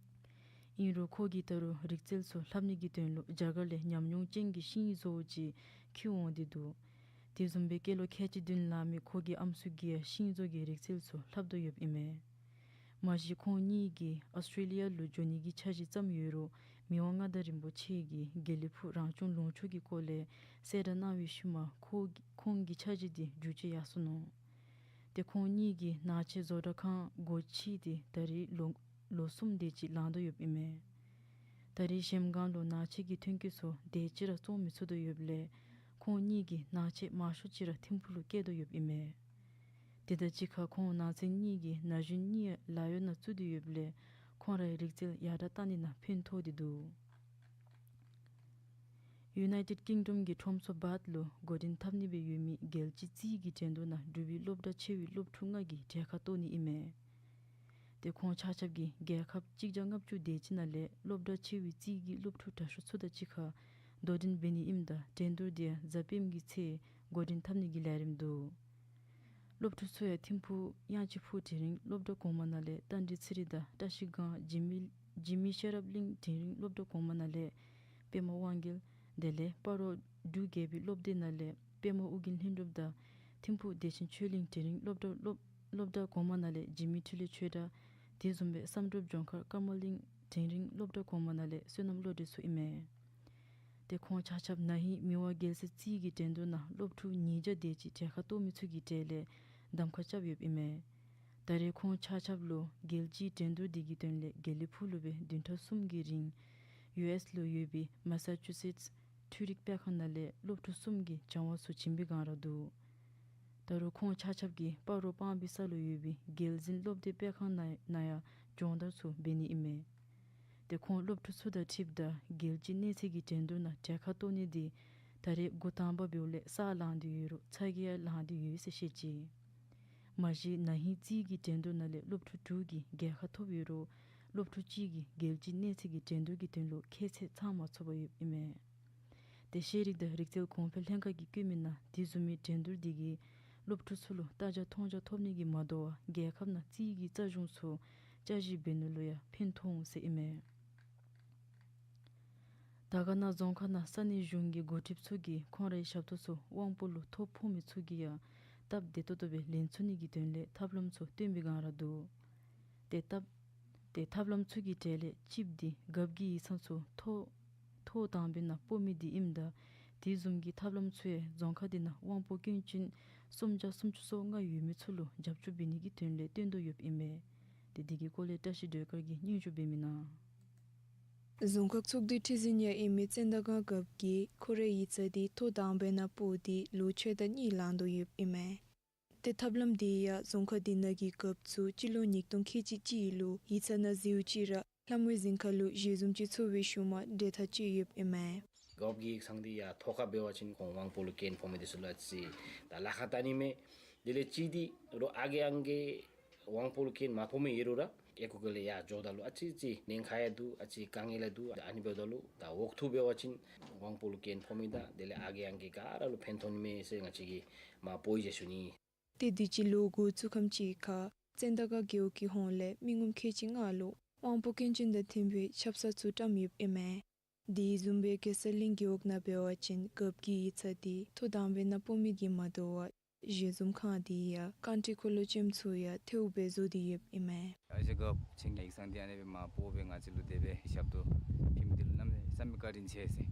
ཨིན་རུང་ཁོ་གིས་ད་རུང་རིག་རྩལ་ཚུ་ལྷབ་ནི་གི་དོན་ལུ་རྒྱ་གར་ལས་ཉམས་མྱོང་ཅན་གྱི་ཤིང་བཟོ་བོ་ཅིག་འཁྱིད་འོང་སྟེ་འདུག། དེ་བཟུམ་སྦེ་སྐྱེས་ལོ་ཁལ་གཅིག་བདུན་ལང་མི་ཁོ་གི་ཨམ་སྲུ་གིས་ཡང་ཤིང་བཟོ་གི་རིག་རྩལ་ཚུ་ལྷབ་དོ་ཡོདཔ་ཨིན་མས། མ་གཞི་ཁོང་གཉིས་ཀྱིས་ཨཱོས་ཊྲེ་ལི་ཡ་ལུ་འགྱོ་ནི་གི་འཆར་གཞི་བརྩམས་ཡོད་རུང་ མི་དབང་མངའ་བདག་རིན་པོ་ཆེ་གིས་དགེ་ལེགས་ཕུག་རང་སྐྱོང་ལུང་ཕྱོགས་ཀྱི་སྐོར་ལས་གསལ་བསྒྲགས་གནང་བའི་ཤུལ་མ་ཁོ་ཁོང་གི་འཆར་གཞི་དེ་འགྲུལ་བཞུད་ཡར་སོ་ནུག། ཏེ་ཁོང་གཉིས་ཀྱིས་ནག་ཆེ་བཟོ་གྲྭ་ཁང་སྒོ་ཕྱེ་སྟེ་ད་རེས་ལོ་ལོ་གསུམ་དེ་ཅིག་ལང་དོ་ཡོདཔ་ཨིན་མས། ད་རེས་གཞལམ་སྒང་ལུ་ནག་ཆེ་གི་ཐོན་སྐྱེད་ཚུ་དེ་ཅིག་ར་བཙོང་མི་ཚུགས་དོ་ཡོདཔ་ལས་ཁོང་གཉིས་ཀྱིས་ནག་ཆེ་མང་ཤོས་ཅིག་ར་ཐིམ་ཕུག་ལུ་བསྐྱལ་དོ་ཡོདཔ་ཨིན་མས། དེ་དང་གཅིག་ཁར་ཁོང་ནང་ཚན་གཉིས་ཀྱི་ན་གཞོན་གཉིས་ལཱ་གཡོག་ནང་བཙུགས་ཏེ་ཡོདཔ་ལས་ཁོང་རའི་རིག་རྩལ་ཡར་དྲག་བཏང་ནི་ནང་ཕན་ཐོགས་ཏེ་འདུག། ཡུ་ནའི་ཊེཌ་ཀིང་ཌོམ་གྱི་ཁྲོམ་ཚོགས་བཱཐ་ལུ་འགོ་འདྲེན་འཐབ་ནི་སྦེ་ཡོད་མི་རྒྱལ་སྤྱིའི་རྩིས་ཀྱི་འགྲན་བསྡུར་ནང་འབྲུག་པའི་སློབ་གྲྭ་ཆེ་བའི་སློབ་ཕྲུག་ལྔ་གིས་གྲལ་ཁར་གཏོགས་ནི་ཨིན་མས། ཏེ་ཁོང་ཆ་ཁྱབ་ཀྱིས་རྒྱལ་ཁབ་གཅིག་བརྒྱ་ལྔ་བཅུ་དེ་ཅིག་ནང་ལས་སློབ་གྲྭ་ཆེ་བའི་རྩིས་ཀྱི་སློབ་ཕྲུག་དྲག་ཤོས་ཚུ་དང་གཅིག་ཁར་དོ་འགྲན་འབད་ནི་ཨིནམ་ད་འགྲན་བསྡུར་དེ་ཡང་གཟའ་སྤེནམ་གི་ཚེས་འགོ་འདྲེན་འཐབ་ནི་གི་ལས་རིམ་འདུག། སློབ་ཕྲུག་ཚུ་ཡང་ཐིམ་ཕུག་གཡང་ཆེན་ཕུག་འབྲིང་རིམ་སློབ་གྲྭ་གོང་མ་ནང་ལས་རྟ་མགྲིན་ཚེ་རིང་དང་བཀྲ་ཤིས་སྒང་འཇིགས་མེད་འཇིགས་མེད་ཤེས་རབ་གླིང་འབྲིང་རིམ་སློབ་གྲྭ་གོང་མ་ནང་ལས་པདྨ་དབང་རྒྱལ། དེ་ལས་སྤ་རོ་འབྲུག་རྒྱལ་པོའི་སློབ་སྡེ་ནང་ལས་པདྨ་ཨོ་རྒྱན་ལྷུན་གྲུབ་དང་ཐིམ་ཕུག་བདེ་ཆེན་ཆོས་གླིང་འབྲིང་རིམ་སློབ་གྲྭ་སློབ་སློབ་གྲྭ་གོང་མ་ནང་ལས་འཇིགས་མེད་འཕྲིན་ལས་ཆོས་གྲགས། དེ་བཟུམ་སྦེ་བསམ་གྲུབ་ལྗོངས་མཁར་ཀརྨ་གླིང་འབྲིང་རིམ་སློབ་གྲྭ་གོང་མ་ནང་ལས་བསོད་ནམས་བློ་གྲོས་ཚུ་ཨིན་མས། ཏེ་ཁོང་ཆ་ཁྱབ་ན་ཧིང་མི་དབང་རྒྱལ་སྲས་རྩིས་ཀྱི་འགྲན་བསྡུར་ནང་སློབ་ཕྲུག་ཉིས་བརྒྱ་དེ་ཅིག་གྲལ་ཁར་གཏོགས་མི་ཚུ་གི་གྲས་ལས་གདམ་ཁ་རྐྱབ་ཡོདཔ་ཨིན་མས། ད་རེས་ཁོང་ཆ་ཁྱབ་ལུ་རྒྱལ་སྤྱིའི་འགྲན་བསྡུར་འདི་གི་དོན་ལས་དགེ་ལེགས་ཕུག་ལུ་སྦེ་བདུན་ཕྲག་གསུམ་གྱི་རིང་ཡུ་ཨེསི་ལུ་ཡོད་པའི་མ་ས་ཅུ་སེཊསི་འཕྲུལ་རིག་སྤེལ་ཁང་ནང་ལས་སློབ་ཕྲུག་གསུམ་གྱིས་སྦྱང་བ་ཚུ་བྱིན་པའི་སྒང་ར་འདུག། ད་རུང་ཁོང་ཆ་ཁྱབ་ཀྱིས་སྤ་རོ་སྤང་སྦིས་ས་ལུ་ཡོད་པའི་རྒྱལ་འཛིན་སློབ་དེབ་སྤེལ་ཁང་ནང་ནང་ཡང་སྦྱོང་བརྡར་ཚུ་འབད་ནི་ཨིན་མས། ཏེ་ཁོང་སློབ་ཕྲུག་ཚུ་དང་འཁྲིལཝ་ད་རྒྱལ་སྤྱིའི་གནས་ཚད་ཀྱི་འགྲན་བསྡུར་ནང་གྲལ་ཁར་གཏོགས་ནི་འདི་ད་རེས་འགོ་དང་པ་འབདཝ་ལས་ས་ལངས་ཏེ་ཡོད་རུང་ཚ་གྱང་ཡང་ལངས་ཏེ་ཡོད་ཟེར་བཤད་ཅི། མ་གཞི་ན་ཧིང་རྩིས་ཀྱི་འགྲན་བསྡུར་ནང་ལས་སློབ་ཕྲུག་དྲུག་གིས་རྒྱལ་ཁ་ཐོབ་ཡོད་རུང་སློབ་ཕྲུག་གཅིག་གིས་རྒྱལ་སྤྱིའི་གནས་ཚད་ཀྱི་འགྲན་བསྡུར་གྱི་དོན་ལུ་ཁྱད་ཚད་ཚང་མ་ཚུགས་པ་ཡོདཔ་ཨིན་མས། ཏེ་ཤེས་རིག་དང་རིག་རྩལ་གོང་འཕེལ་ལྷན་ཁག་གིས་བཀོད་མི་ནང་དེ་བཟུམ་མའི་འགྲན་བསྡུར་འདི་གིས་སློབ་ཕྲུག་ཚུ་ལུ་ལྟ་རྒྱ་མཐོང་རྒྱ་ཐོབ་ནི་གི་མ་དོ་བར་རྒྱལ་ཁབ་ནང་རྩིས་ཀྱི་རྩ་གཞུང་ཚུ་བསྐྱར་ཞིབ་འབད་ནི་ལུ་ཡང་ཕན་ཐོགས་འོང་ཟེར་ཨིན་མས། དར་དཀར་ན་རྫོང་ཁག་ནང་ས་གནས་གཞུང་གི་འགོ་ཁྲིདཔ་ཚུ་གིས་ཁོང་རའི་ཞབས་ཏོག་ཚུ་དབང་པོ་ལུ་ཐོ་ཕོག་མི་ཚུ་གིས་ཡང་སྟབས་བདེ་ཏོག་ཏོ་སྦེ་ལེན་ཚུགས་ནི་གི་དོན་ལས་ཐབས་ལམ་ཚུ་སྟོན་པའི་སྒང་ར་འདུག། ཏེ་ཐབས་ཏེ་ཐབས་ལམ་ཚུ་གི་གྲས་ལས་གཅིགཔོ་འདི་རྒཔོ་གི་ཡིག་ཚང་ཚུ་ཐོ་ཐོ་དང་པའི་ནང་སྤོ་མི་འདི་ཨིནམ་ད་དེ་བཟུམ་གྱི་ཐབས་ལམ་ཚུ་ཡང་རྫོང་ཁག་འདི་ནང་དབང་པོ་སྐྱོན་ཅན་སུམ་བརྒྱ་སུམ་ཅུ་སོ་ལྔ་ཡོད་མི་ཚུ་ལུ་རྒྱབ་སྐྱོར་འབད་ནི་གི་དོན་ལས་སྟོན་དོ་ཡོདཔ་ཨིན་མས། ཏེ་འདི་གི་སྐོར་ལས་བཀྲ་ཤིས་སྒྲོལ་དཀར་གྱིས་སྙན་ཞུ་འབད་མི་ནང་། རྫོང་ཁག་ཚོགས་འདུའི་ཁྲི་འཛིན་ཡང་ཨིན་མི་ཙན་དན་སྒང་རྒཔོ་གིས་ཁོ་རའི་ཡིག་ཚང་འདི་ཐོ་དང་པའི་ནང་སྤོ་སྟེ་ལོ་ཕྱེད་དང་གཉིས་ལང་དོ་ཡོདཔ་ཨིན་མས། ཏེ་ཐབས་ལམ་འདི་ཡང་རྫོང་ཁག་འདི་ནང་གི་རྒཔོ་ཚུ་སྤྱི་ལོ་ཉིས་སྟོང་ཁལ་གཅིག་གཅིག་ལུ་ཡིག་ཚང་ནང་འཛུལཝ་ཅིག་ར་ལྷ་མོའི་གཟིམ་ཁང་ལུ་ཞལ་འཛོམས་ཅིག་ཚོགས་པའི་ཤུལ་མ་གྲོས་ཐག་བཅད་ཡོདཔ་ཨིན་མས། རྒཔོ་གི་ཡིག་ཚང་འདི་ཡང་ཐོ་ཁར་འབད་བ་ཅིན་ཁོང་དབང་པོ་ལུ་སྐྱོན་ཕོག་མི་འདི་ཚུ་ལུ་ཨ་ཙི་ད་ལཱ་ཁག་བལྟ་ནི་མས། དེ་ལས་གཅིག་འདི་རོགས་ཨ་རྒས་ཨང་རྒས་དབང་པོ་ལུ་སྐྱོན་མ་ཕོག་མི་ཡོད་རུང་ར་ཨེ་ཁུ་ཁ་ལས་ཡར་འགྱོཝ་ད་ལུ་ཨ་ཙི་ཙི་ཉེན་ཁ་ཡང་འདུག། ཨ་ཙི་དཀའ་ངལ་ཡང་འདུག། ཨ་ནི་འབདཝ་ད་ལུ་ད་འོག་ཐུག་འབད་བ་ཅིན་དབང་པོ་ལུ་སྐྱོན་ཕོག་མི་དང་དེ་ལས་ཨ་རྒས་ཨང་རྒས་ག་ར་ལུ་ཕན་ཐོགས་ནི་མས་ཟེར་ང་བཅས་ཀྱིས་མར་སྤོ་ཡི་ཟེར་ཞུ་ནི། ཏེ་དུས་ཅི་ལོ་འགོ་བཙུགས་ཁམས་ཅིག་ཁར་ཙན་དན་སྒང་རྒེད་འོག་གི་ཧོངས་ལས་མི་ངོམ་ཁལ་གཅིག་ལྔ་ལུ་དབང་པོ་སྐྱོན་ཅན་དང་མཐུན་པའི་ཆབ་གསང་ཚུ་བཀྲམ་ཡོདཔ་ཨིན་མས། དེ་བཟུམ་སྦེ་གེ་སར་གླིང་རྒེད་འོག་ནང་འབད་བ་ཅིན་རྒཔོ་གི་ཡིག་ཚང་འདི་ཐོ་དང་པའི་ནང་སྤོ་མི་གིས་མ་དོ་བར་ཞལ་འཛོམས་ཁང་འདི་ཡང་རྐང་ཁྲི་འཁོར་ལོ་ཅན་ཚུ་ཡང་ཐལཝ་སྦེ་བཟོ་སྟེ་ཡོདཔ་ཨིན་མས། ཨ་ཞེ་རྒཔོ་ཁྱེད་ཀྱི་ཡིག་ཚང་འདི་ཨ་ནི་སྦེ་མར་སྤོ་སྦེ་ང་བཅས་ལུ་དེ་སྦེ་ཞབས་ཏོག་ཕུལ་མི་འདི་ལུ་གནམ་མེད་ས་མེད་བཀའ་དྲིན་ཆེ་ཟེར་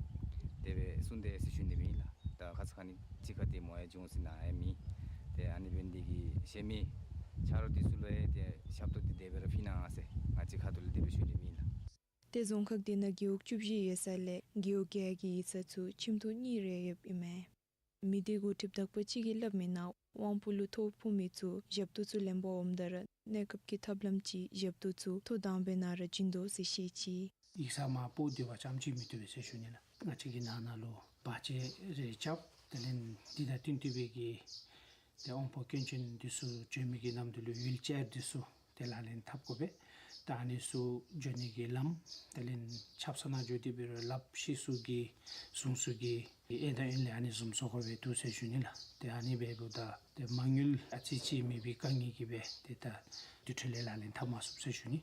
དེ་སྦེ་གསུངས་ཏེ་ཟེར་ཞུ་ནི་སྦེ་ཨིན་ལགས། ད་ཁ་ཙ་ཁ་ཉིནམ་ཅིག་ཁར་ཏེ་མོ་ཡང་བྱོན་སོ་ནུག་ཡང་མེད། ཏེ་ཨ་ནི་འབད་ནི་འདི་གིས་གཞན་མི་ཆ་རོགས་འདི་ཚུ་ལུ་ཡང་ཏེ་ཞབས་ཏོག་འདི་དེ་སྦེ་ར་ཕུལ་གནང་ཟེར་ང་བཅས་ཁ་ཐུག་ལས་དེ་སྦེ་ཞུ་ནི་སྦེ་ཨིན་ལགས། ཏེ་རྫོང་ཁག་འདི་ནང་རྒེད་འོག་བཅུ་བཞི་ཡོད་ས་ལས་རྒེད་འོག་བརྒྱད་ཀྱི་ཡིག་ཚང་ཚུ་ཁྱིམ་ཐོག་གཉིས་རེ་ཡོདཔ་ཨིན་མས། མི་སྡེ་འགོ་ཁྲིདཔ་དག་པ་ཅིག་གིས་སླབ་མིའི་ནང་དབང་པོ་ལུ་ཐོ་ཕོག་མི་ཚུ་ཞབས་ཏོག་ཚུ་ལེན་པར་འོངམ་ད་ར་གནས་སྐབས་ཀྱི་ཐབས་ལམ་གྱིས་ཞབས་ཏོག་ཚུ་ཐོ་དང་པའི་ནང་ར་བྱིན་དོ་ཟེར་བཤད་ཅི། ཡིག་ཚང་མར་སྤོ་སྡོད་པ་རྐྱངམ་ཅིག་མི་བཏུབ་པས་ཟེར་ཞུ་ནི་ལགས། ང་བཅས་ཀྱི་ནང་ན་ལུ་བར་ཆད་རེ་རྐྱབ། དེ་ལས་འདི་དང་བསྟུན་ཏེ་སྦེ་གི་ཏེ་དབང་པོ་སྐྱོན་ཅན་འདི་ཚུ་བྱོན་མི་གི་ནམ་དུས་ལུ་ཝིལ་ཅེར་འདི་ཚུ་ཏེ་ལག་ལེན་འཐབ་དགོ་པས། ད་ཨ་ནི་ཚུ་འགྱོ་ནི་གི་ལམ་དེ་ལས་ཆབ་གསང་ནང་འགྱོ་སྟེ་འབད་རུང་ལགཔ་ཤི་སོ་གི་གཟུང་སོ་གི་ཨེ་ད་ཨིན་ལས་ཨ་ནི་བཟུམ་བཟོ་དགོ་པས་འདུག་ཟེར་ཞུ་ནི་ལགས། ཏེ་ཨ་ནི་འབདཝ་ད་ཏེ་མ་དངུལ་ཨ་ཙི་ཅིག་མེད་པའི་དཀའ་ངལ་གྱིས་སྦེ་ཏེ་ད་དེ་འཕྲོ་ལས་ལག་ལེན་འཐབ་མ་ཚུགས་ཟེར་ཞུ་ནི།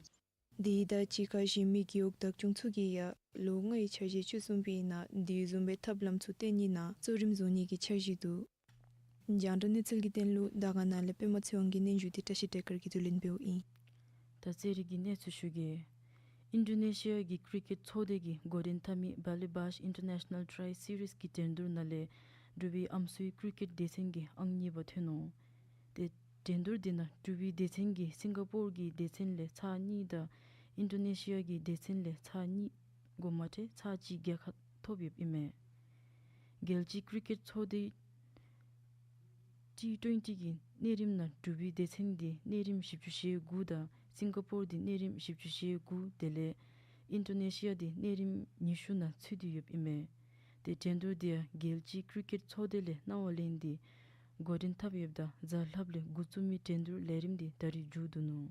དེ་དང་གཅིག་ཁར་གཞན་མི་རྒེད་འོག་བདག་སྐྱོང་ཚུ་གིས་ཡང་ལོ་ལྔའི་འཆར་གཞི་བཅུ་གསུམ་པའི་ནང་དེ་བཟུམ་སྦེ་ཐབས་ལམ་ཚུ་བཏོན་ནི་ནང་གཙོ་རིམ་བཟུང་ནི་གི་འཆར་གཞི་འདུག། རྒྱང་བསྒྲགས་གནས་ཚུལ་གྱི་དོན་ལུ་དར་དཀར་ན་ལས་པདྨ་ཚེ་དབང་གི་སྙན་ཞུ་འདི་བཀྲ་ཤིས་སྒྲོལ་དཀར་གྱིས་བསྡུ་ལེན་འབདཝ་ཨིན། ད་རྩེད་རིགས་ཀྱི་གནས་ཚུལ་ཞུ་གེ། ཨིན་ཌོ་ནེ་ཤི་ཡ་གི་ཀྲི་ཀེཊ་ཚོགས་སྡེ་གིས་འགོ་འདྲེན་འཐབ་མི་བཱ་ལི་བཱཤ་ཨིན་ཊར་ནེ་ཤ་ནཱལ་ཊི་རའི་སི་རིསི་གི་འགྲན་བསྡུར་ནང་ལས་འབྲུག་པའི་ཨམ་སྲུའི་ཀྲི་ཀེཊ་སྡེ་ཚན་གྱིས་ཨང་གཉིས་པ་ཐོན་ནུག། ཏེ་འགྲན་བསྡུར་འདི་ནང་འབྲུག་པའི་སྡེ་ཚན་གྱིས་སིང་ག་པོར་གྱི་སྡེ་ཚན་ལས་ཚར་གཉིས་དང་ཨིན་ཌོ་ནེ་ཤི་ཡ་གི་སྡེ་ཚན་ལས་ཚར་གཉིས་འགོ་མ་སྤྲོད་ཚར་གཅིག་རྒྱལ་ཁ་ཐོབ་ཡོདཔ་ཨིན་མས། རྒྱལ་སྤྱིའི་ཀྲི་ཀེཊ་ཚོགས་སྡེ་ཊི་ཊུ་ཝེན་ཊི་གི་གནས་རིམ་ནང་འབྲུག་པའི་སྡེ་ཚན་འདི་གནས་རིམ་བཞི་བཅུ་ཞེ་དགུ་དང་སིང་ག་པོར་འདི་གནས་རིམ་བཞི་བཅུ་ཞེ་དགུ་དེ་ལས་ཨིན་ཌོ་ནེ་ཤི་ཡ་འདི་གནས་རིམ་ཉི་ཤུ་ནང་ཚུད་དེ་ཡོདཔ་ཨིན་མས། ཏེ་འགྲན་བསྡུར་འདི་ཡང་རྒྱལ་སྤྱིའི་ཀྲི་ཀེཊ་ཚོགས་སྡེ་ལས་གནང་བ་ལེན་ཏེ་འགོ་འདྲེན་འཐབ་ཡོདཔ་ད་གཟའ་ལྷགཔ་ལས་འགོ་བཙུགས་མི་འགྲན་བསྡུར་ལས་རིམ་འདི་ད་རིས་མཇུག་བསྡུ་ནུག།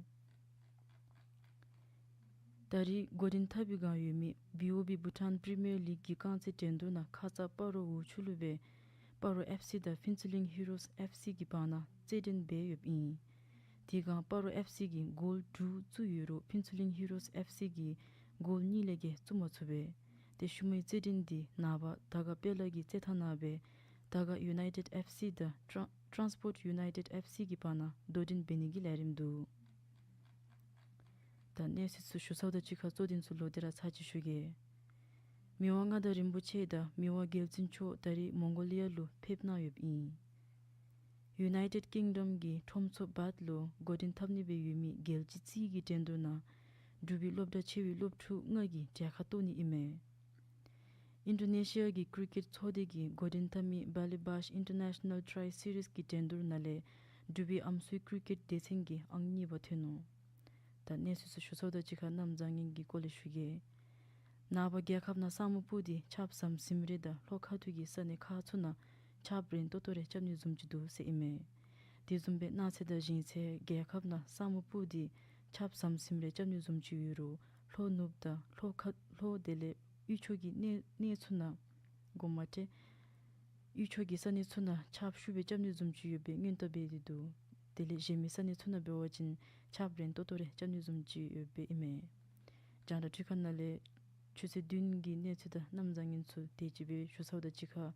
ད་རིས་འགོ་འདྲེན་འཐབ་པའི་བསྒང་ཡོད་མི་བི་ཨོ་བི་བྷུ་ཊཱན་པི་རི་མི་ཡར་ལིག་གི་རྐང་རྩེད་འགྲན་བསྡུར་ནང་ཁ་ཙ་སྤ་རོ་འུ་ཆུ་ལུ་སྦེ་སྤ་རོ་ཨེཕ་སི་དང་ཕུན་ཚོགས་གླིང་ཧི་རོས་ཨེཕ་སི་གི་བར་ན་རྩེད་འགྲན་འབད་ཡོདཔ་ཨིན། དེ་སྒང་སྤ་རོ་ཨེཕ་སི་གིས་གོལ་དྲུག་བཙུགས་ཡོད་རུང་ཕུན་ཚོགས་གླིང་ཧི་རོས་ཨེཕ་སི་གིས་གོལ་གཉིས་ལས་བརྒལ་བཙུགས་མ་ཚུགས་པས། ཏེ་ཤུལ་མའི་རྩེད་འགྲན་འདི་ནངས་པ་དར་དཀར་དཔལ་ལ་གི་རྩེད་ཐང་ནང་སྦེ་དར་དཀར་ཡུ་ནའི་ཊེཌ་ཨེཕ་སི་དང་ཊཱན་ཊཱན་སི་པོརཊ་ཡུ་ནའི་ཊེཌ་ཨེཕ་སི་གི་བར་ན་དོ་འགྲན་འབད་ནི་གི་ལས་རིམ་འདུག། ད་གནས་ཚུལ་ཚུ་ཞུ་ཚརཝ་དང་གཅིག་ཁར་གཙོ་དོན་ཚུ་ལོག་སྟེ་ར་ཚར་གཅིག་ཞུ་གེ། མི་དབང་མངའ་བདག་རིན་པོ་ཆེ་དང་མི་དབང་རྒྱལ་བཙུན་མཆོག་ད་རིས་མོང་གོ་ལི་ཡ་ལུ་ཕེབས་གནང་ཡོདཔ་ཨིན། ཡུ་ནའི་ཊེཌ་ཀིང་ཌམ་གྱི་ཁྲོམ་ཚོགས་བཱཐ་ལུ་འགོ་འདྲེན་འཐབ་ནི་སྦེ་ཡོད་མི་རྒྱལ་སྤྱི་རྩིས་ཀྱི་འགྲན་བསྡུར་ནང་འབྲུག་པའི་སློབ་གྲྭ་ཆེ་བའི་སློབ་ཕྲུག་ལྔ་གིས་གྲལ་ཁར་གཏོགས་ནི་ཨིན་མས། ཨིན་ཌོ་ནེ་ཤི་ཡ་གི་ཀྲི་ཀེཊ་ཚོགས་སྡེ་གིས་འགོ་འདྲེན་འཐབ་མི་བཱ་ལི་བཱཤ་ཨིན་ཊར་ནེ་ཤ་ནཱལ་ཊི་རའི་སི་རིསི་གི་འགྲན་བསྡུར་ནང་ལས་འབྲུག་པའི་ཨམ་སྲུའི་ཀྲི་ཀེཊ་སྡེ་ཚན་གྱིས་ཨང་གཉིས་པ་ཐོན་ནུག། ད་གནས་ཚུལ་ཚུ་ཞུ་ཚརཝ་དང་གཅིག་ཁར་གནམ་བཟང་ངན་གྱི་སྐོར་ལས་ཞུ་གེ། ནངས་པ་རྒྱལ་ཁབ་ནང་ས་སྨུག་སྤུབས་ཏེ་ཆརཔ་ཟམ་ཟིམ་རེ་དང་ལྷོ་ཁ་ཐུག་གི་ས་གནས་ཁག་ཚུ་ནང་ཆརཔ་རན་ཏོག་ཏོ་རེ་རྐྱབ་ནི་བཟུམ་ཅིག་འདུག་ཟེར་ཨིན་མས། དེ་བཟུམ་སྦེ་གནངས་ཚེ་དང་གཞེས་ཚེ་རྒྱལ་ཁབ་ནང་ས་སྨུག་སྤུབས་ཏེ་ཆརཔ་ཟམ་ཟིམ་རེ་རྐྱབ་ནི་བཟུམ་ཅིག་ཡོད་རུང་ལྷོ་ནུབ་དང་ལྷོ་ཁ་ལྷོ་དེ་ལས་དབུས་ཕྱོགས་ཀྱི་གནས་གནས་ཚུ་ནང་འགོ་མ་སྤྲོད་དབུས་ཕྱོགས་ཀྱི་ས་གནས་ཚུ་ནང་ཆརཔ་ཤུགས་སྦེ་རྐྱབ་ནི་བཟུམ་ཅིག་ཡོདཔ་སྦེ་སྔོན་བརྡ་འབད་དེ་འདུག། དེ་ལས་གཞན་མི་ས་གནས་ཚུ་ནང་འབད་བ་ཅིན་ཆརཔ་རན་ཏོག་ཏོ་རེ་རྐྱབ་ནི་བཟུམ་ཅིག་ཡོདཔ་སྦེ་ཨིན་མས། རྒྱང་བསྒྲགས་འཕྲུལ་ཁང་ནང་ལས་ཆུ་ཚོད་བདུན་གྱི་གནས་ཚུལ་དང་གནམ་བཟང་ངན་ཚུ་དེ་ཅིག་སྦེ་ཞུ་ཚརཝ་དང་གཅིག་ཁར་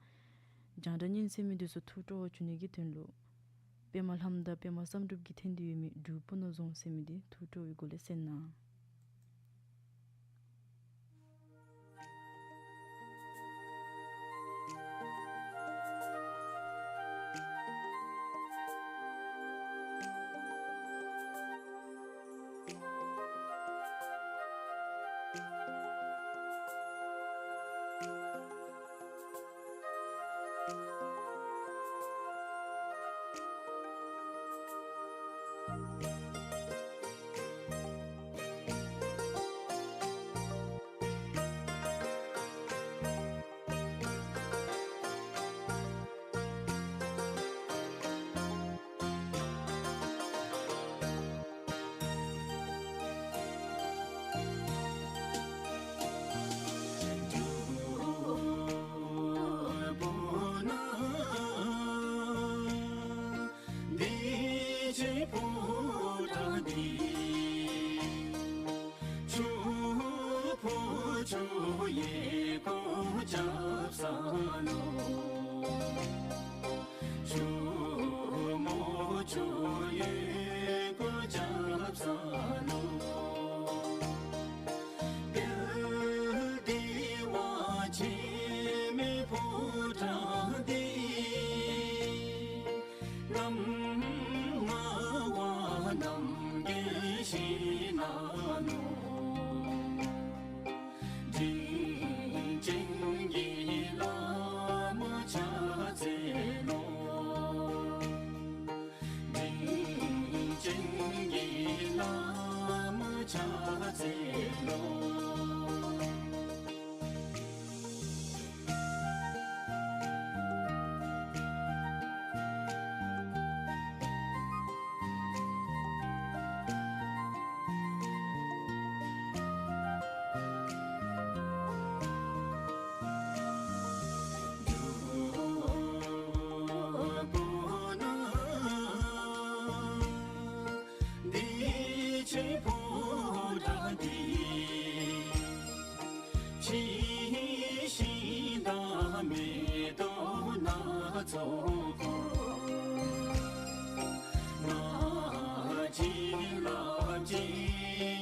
རྒྱང་བསྒྲགས་ཉན་གསན་མི་འདི་ཚུ་ཐུགས་སྤྲོ་བ་བྱུང་ནི་གི་དོན་ལུ་པདྨ་ལྷ་མོ་དང་པདྨ་བསམ་གྲུབ་ཀྱིས་འཐེན་ཏེ་ཡོད་མི་འབྲུག་སྤུ་ན་རྫོང་ཟེར་མི་འདི་ཐུགས་སྤྲོ་བའི་སྒོ་ལས་གསན་གནང་།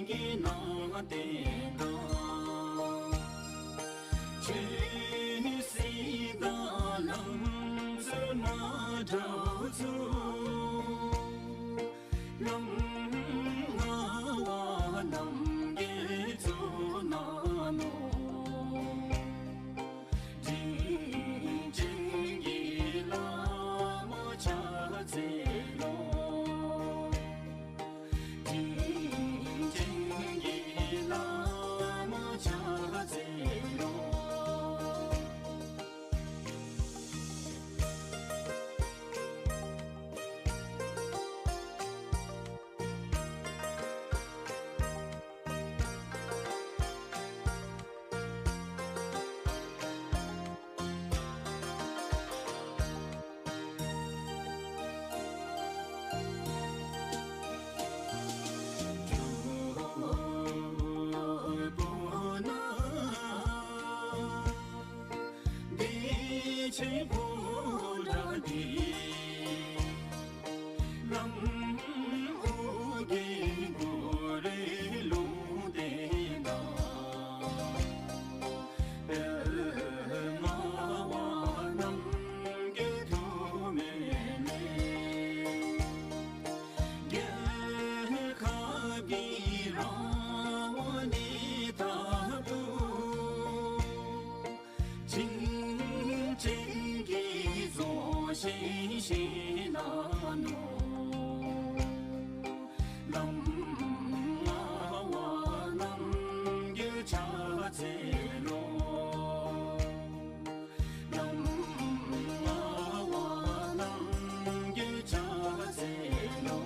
གི་ནང་དེ་ན། ཆོས་སྲིད་དང་ལམ་ཟུར་མ་འདྲཝ་ཚུ། ལམ་ལྔ་བ་རྣམ་རྒྱལ་ཚུ་ན་ནོ། དྲིན་ཅན་གྱི་བླ་མ་ཕྱག་འཚལ་ལོ། དྲིན་ཅན་གྱི་བླ་མ་ཕྱག་འཚལ་ལོ། བདེ་ཆེན་ཕོ་བྲང་འདི། ནམ་ཨོ་རྒྱན་གུ་རུའི་ལུང་བསྟན་དང་། དཔལ་ངག་དབང་རྣམ་རྒྱལ་ཐུགས་སྨོན་ལས། རྒྱལ་ཁབ་ཀྱི་རང་དབང་གནས་ཐབས་སུ། དྲིན་ཅན་གྱི་རྫོགས་ཆེན་བཞེངས་གནང་ནོ། ལམ་ལྔ་བ་རྣམ་རྒྱལ་ཕྱག་འཚལ་ལོ། ལམ་ལྔ་བ་རྣམ་རྒྱལ་ཕྱག་འཚལ་ལོ།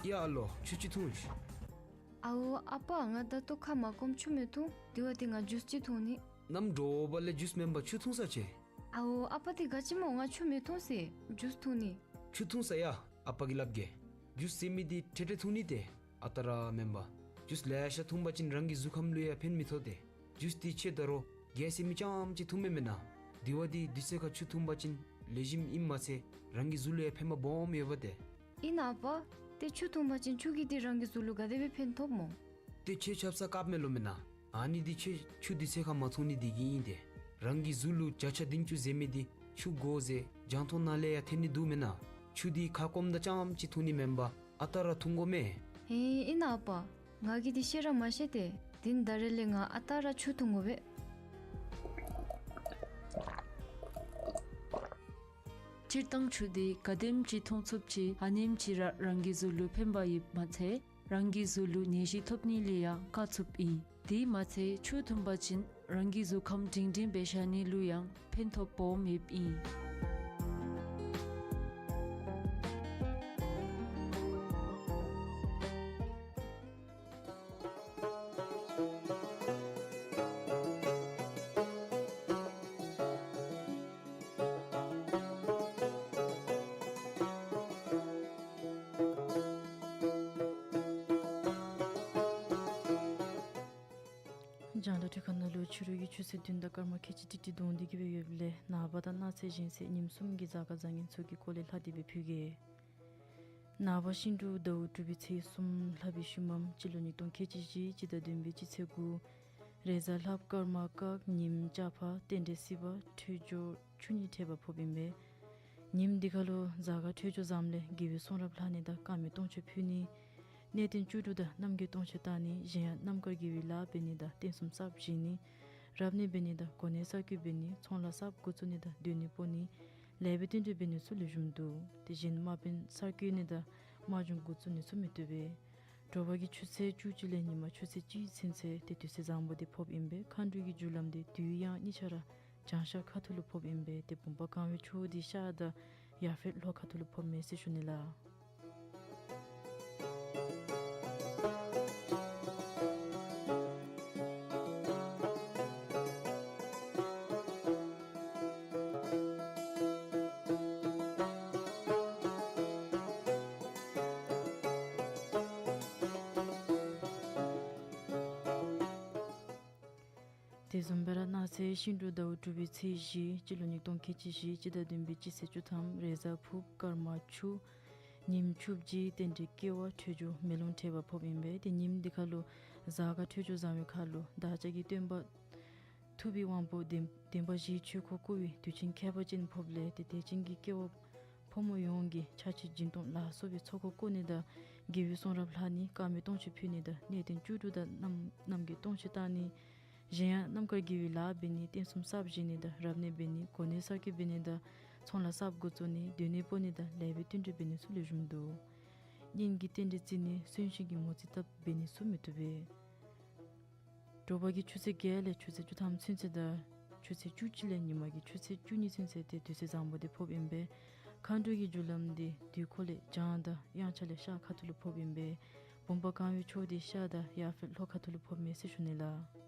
ཡ་ཨ་ལོ་ཆུ་ཅིག་འཐུང་ཤིག། ཨའོ་ཨ་པ་ང་ད་ལྟོ་ཁ་མ་སྐོམ་ཆུ་མི་འཐུང་། དེ་བ་དེ་ང་ཇུས་ཅིག་འཐུང་ནི། ནམ་འགྱོ་བ་ལས་ཇུས་མེན་པར་ཆུ་འཐུང་ས་ཆེ། ཨའོ་ཨ་པ་དེ་ག་ཅི་སྨོ། ང་ཆུ་མི་འཐུང་ཟེར། ཇུས་འཐུང་ནི། ཆུ་འཐུང་ས་ཡ། ཨ་པ་གིས་སླབ་གེ། ཇུས་ཟེར་མི་དེ་ཁྲེ་ཁྲེ་འཐུང་ནི་ཏེ། ཨ་རྟག་ར་མེན་པར། ཇུས་ལེ་ཤ་འཐུང་པ་ཅིན་རང་གི་གཟུགས་ཁམས་ལུ་ཡང་ཕན་མི་ཐོགས་ཏེ། ཇུས་དེ་ཁྱོད་ད་རུང་གེ་སི་མི་རྐྱངམ་ཅིག་འཐུང་མི་མེན་ན། དེ་བ་དེ་དུས་ཚོད་ཁར་ཆུ་འཐུང་པ་ཅིན་ལེགས་ཤོམ་ཨིནམ་མ་ཚད་རང་གི་གཟུགས་ལུ་ཡང་ཕན་པ་སྦོམ་ཡོདཔ་ཏེ། ཨིན་ན་ཨ་པ། ཏེ་ཆུ་འཐུང་པ་ཅིན་ཆུ་གིས་དེ་རང་གི་གཟུགས་ལུ་ག་དེ་སྦེ་ཕན་ཐོགསཔ་སྨོ། ཏེ་ཁྱོད་ཆབ་གསང་དཀརཔོ་མེད་ལོ་མེན་ན། ཨ་ནི་དེ་ཁྱོད་ཆུ་དུས་ཚོད་ཁར་མ་འཐུང་ནི་དེ་གིས་ཨིན་ཏེ། རང་གི་གཟུགས་ལུ་བརྒྱ་ཆ་བདུན་ཅུ་ཟེར་མི་དེ་ཆུ་དགོ་ཟེར་རྒྱང་མཐོང་ནང་ལས་ཡང་ཐོན་ནི་འདུག་མེན་ན། ཆུ་དེ་ཁ་སྐོམ་དང་རྐྱངམ་ཅིག་འཐུང་ནི་མེན་པར་ཨ་རྟག་ར་འཐུང་དགོ་མས། ཧེ་ཨིན་ན་ཨ་པ། ང་གིས་དེ་ཤེས་ར་མ་ཤེས་ཏེ། དེ་ནི་ད་རེས་ལས་ང་ཨ་རྟག་ར་ཆུ་འཐུང་དགོ་པས། སྤྱིར་བཏང་ཆུ་དེ་ག་དེམ་ཅིག་འཐུང་ཚུགསཔ་ཅིག་ཨ་ནེམ་ཅིག་ར་རང་གི་གཟུགས་ལུ་ཕན་པ་ཡོདཔ་མ་ཚད་རང་གི་གཟུགས་ལུ་ནད་གཞི་ཐོབ་ནི་ལས་ཡང་བཀག་ཚུགསཔ་ཨིན། དེ་མ་ཚད་ཆུ་འཐུང་པ་ཅིན་རང་གི་གཟུགས་ཁམས་སྒྲིང་སྒྲིང་སྦེ་བཞག་ནི་ལུ་ཡང་ཕན་ཐོགས་སྦོམ་ཡོདཔ་ཨིན། རྒྱང་བསྒྲགས་ཁང་ནང་ལུ་ཕྱི་རུ་གི་ཆུ་ཚོད་བདུན་དང་སྐར་མ་ཁལ་གཅིག་ཏིག་ཏིག་བརྡུང་སྟེ་གི་སྦེ་ཡོདཔ་ལས་ནངས་པ་དང་གནངས་ཚེ་གཞེས་ཚེ་ཉིནམ་གསུམ་གྱི་གཟའ་སྐར་བཟང་ངན་ཚུ་གི་སྐོར་ལས་ལྷག་སྟེ་སྦེ་ཕུལ་གེ། ནངས་པ་ཤིང་འབྲུག་ཟླཝ་དྲུག་པའི་ཚེས་གསུམ་ལྷག་པའི་ཤུལ་མམ་སྤྱི་ལོ་ཉིས་སྟོང་ཁལ་གཅིག་བཞི་སྤྱི་ཟླ་བདུན་པའི་སྤྱི་ཚེས་དགུ། རེས་གཟའ་ལྷགཔ་སྐར་མ་སྐག། ཉིནམ་ལྕགས་ཕག། རྟེན་འབྲེལ་སྲིད་པ། འཕྲོད་སྦྱོར་ཆུ་གཉིས་འཕྲད་པ་ཕོགཔ་ཨིན་པས། ཉིནམ་འདི་ཁར་ལུ་གཟའ་སྐར་འཕྲོད་སྦྱོར་བཟངམ་ལས་དགེ་བའི་གསུང་རབ་ལྷག་ནི་དང་དཀར་མེ་སྟོང་མཆོད་ཕུལ་ནི། གནས་བརྟན་བཅུ་དྲུག་དང་རྣམ་རྒྱལ་སྟོང་མཆོད་བཏང་ནི། གཞན་ཡང་རྣམ་དཀར་དགེ་བའི་ལཱ་འབད་ནི་དང་རྟེན་གསུམ་གསརཔ་བཞེངས་ནི། རབ་གནས་འབད་ནི་དང་གོ་གནས་གསར་བསྐོ་འབད་ནི། ཚོང་ལཱ་གསརཔ་འགོ་བཙུགས་ནི་དང་སྡོད་གནས་སྤོ་ནི། ལེགས་པའི་རྟེན་འབྲེལ་འབད་ནི་ཚུ་ལེགས་ཤོམ་འདུག། དེ་བཞིན་དམག་དཔོན་གསར་བསྐོ་ནི་དང་དམག་འཇོམས་འགོ་བཙུགས་ནི་ཚུ་མི་བཏུབ་པས། དྲོ་པ་གི་ཆུ་ཚོད་བཅུ་གཅིག་ལས་ཉིནམ་ཆུ་ཚོད་གཅིག་ཚུན་ཚོད་དེ་དུས་ཚོད་བཟང་པོ་དེ་ཕོགཔ་ཨིན་པས། མཁའ་འགྲོ་གི་རྒྱུ་ལམ་དེ་དུས་དབྱངས་གཉིས་ཆ་ར་བྱང་ཤར་ཁ་ཐུག་ལུ་ཕོགཔ་ཨིན་པས། དེ་བུམ་པ་གང་བའི་ཕྱོགས་དེ་ཤར་དང་ཡར་ཕེབས་ལྷོ་ཁ་ཐུག་ལུ་ཕོགཔ་མས་ཟེར་ཞུ་ནི་ལགས། དེ་བཟུམ་སྦེ་ར་གནངས་ཚེ་ཤིང་འབྲུག་ཟླཝ་དྲུག་པའི་ཚེས་བཞི་སྤྱི་ལོ་ཉིས་སྟོང་ཁལ་གཅིག་བཞི་སྤྱི་ཟླ་བདུན་པའི་སྤྱི་ཚེས་བཅུ་ཐམ། རེས་གཟའ་ཕུརཔ་སྐར་མ་ཆུ། ཉིནམ་ཆུ་བཞི། རྟེན་འབྲེལ་སྐྱེ་བ། འཕྲོད་སྦྱོར་མེ་ལོང་འཕྲད་པ་ཕོགཔ་ཨིན་པས། དེ་ཉིནམ་འདི་ཁར་ལུ་གཟའ་སྐར་འཕྲོད་སྦྱོར་བཟང་བའི་ཁར་ལུ་བདག་ཅག་གི་སྟོན་པ་ཐུབ་པའི་དབང་པོ་བདེན་བདེན་པ་བཞིའི་ཆོས་འཁོར་བསྐོར་བའི་དུས་ཆེན་ཁྱད་པར་ཅན་ཕོགཔ་ལས་དེ་དད་ཅན་གྱི་སྐྱེ་བོ་ཕོ་མོ་ཡོངས་ཀྱིས་ཕྱག་ཕྱི་སྦྱིན་གཏོང་ལ་སོགས་པའི་ཚོགས་འཁོར་བསྐོར་ནི་དང་དགེ་བའི་གསུང་རབ་ལྷག་ནི། དཀར་མེ་སྟོང་མཆོད་ཕུལ་ནི་དང་གནས་བརྟན་བཅུ་དྲུག་དང་རྣམ་རྣམ་རྒྱལ་སྟོང་མཆོད་བཏང་ནི། གཞན་ཡང་རྣམ་དཀར་དགེ་བའི་ལཱ་འབད་ནི། རྟེན་གསུམ་གསརཔ་བཞེངས་ནི་དང་རབ་གནས་འབད་ནི། གོ་གནས་གསར་བསྐོ་འབད་ནི་དང་ཚོང་ལཱ་གསརཔ་འགོ་བཙུགས་ནི། སྡོད་གནས་སྤོ་ནི་དང་ལེགས་པའི་རྟེན་འབྲེལ་འབད་ནི་ཚུ་ལེགས་ཤོམ་འདུག། གཉེན་གྱི་རྟེན་འབྲེལ་བརྩི་ནི། གསོན་གཤིན་གྱི་མོ་རྩིས་བཏབ་འབད་ནི་ཚུ་མི་བཏུབ་པས། དྲོ་པ་གི་ཆུ་ཚོད་བརྒྱད་ལས་ཆུ་ཚོད་བཅུ་ཐམ་ཚུན་ཚོད་དང་ཆུ་ཚོད་བཅུ་གཅིག་ལས་ཉིནམ་གི་ཆུ་ཚོད་བཅུ་གཉིས་ཚུན་ཚོད་དེ་དུས་ཚོད་བཟང་པོ་དེ་ཕོགཔ་ཨིན་པས། མཁའ་འགྲོ་གི་རྒྱུ་ལམ་དེ་དུས་འཁོར་ལས་བྱང་དང་དབྱངས་འཆར་ལས་ཤར་ཁ་ཐུག་ལུ་ཕོགཔ་ཨིན་པས། བུམ་པ་གང་བའི་ཕྱོགས་དེ་ཤར་དང་ཡར་ཕེབས་ལྷོ་ཁ་ཐུག་ལུ་ཕོགཔ་མས་ཟེར་ཞུ་ནི་ལགས།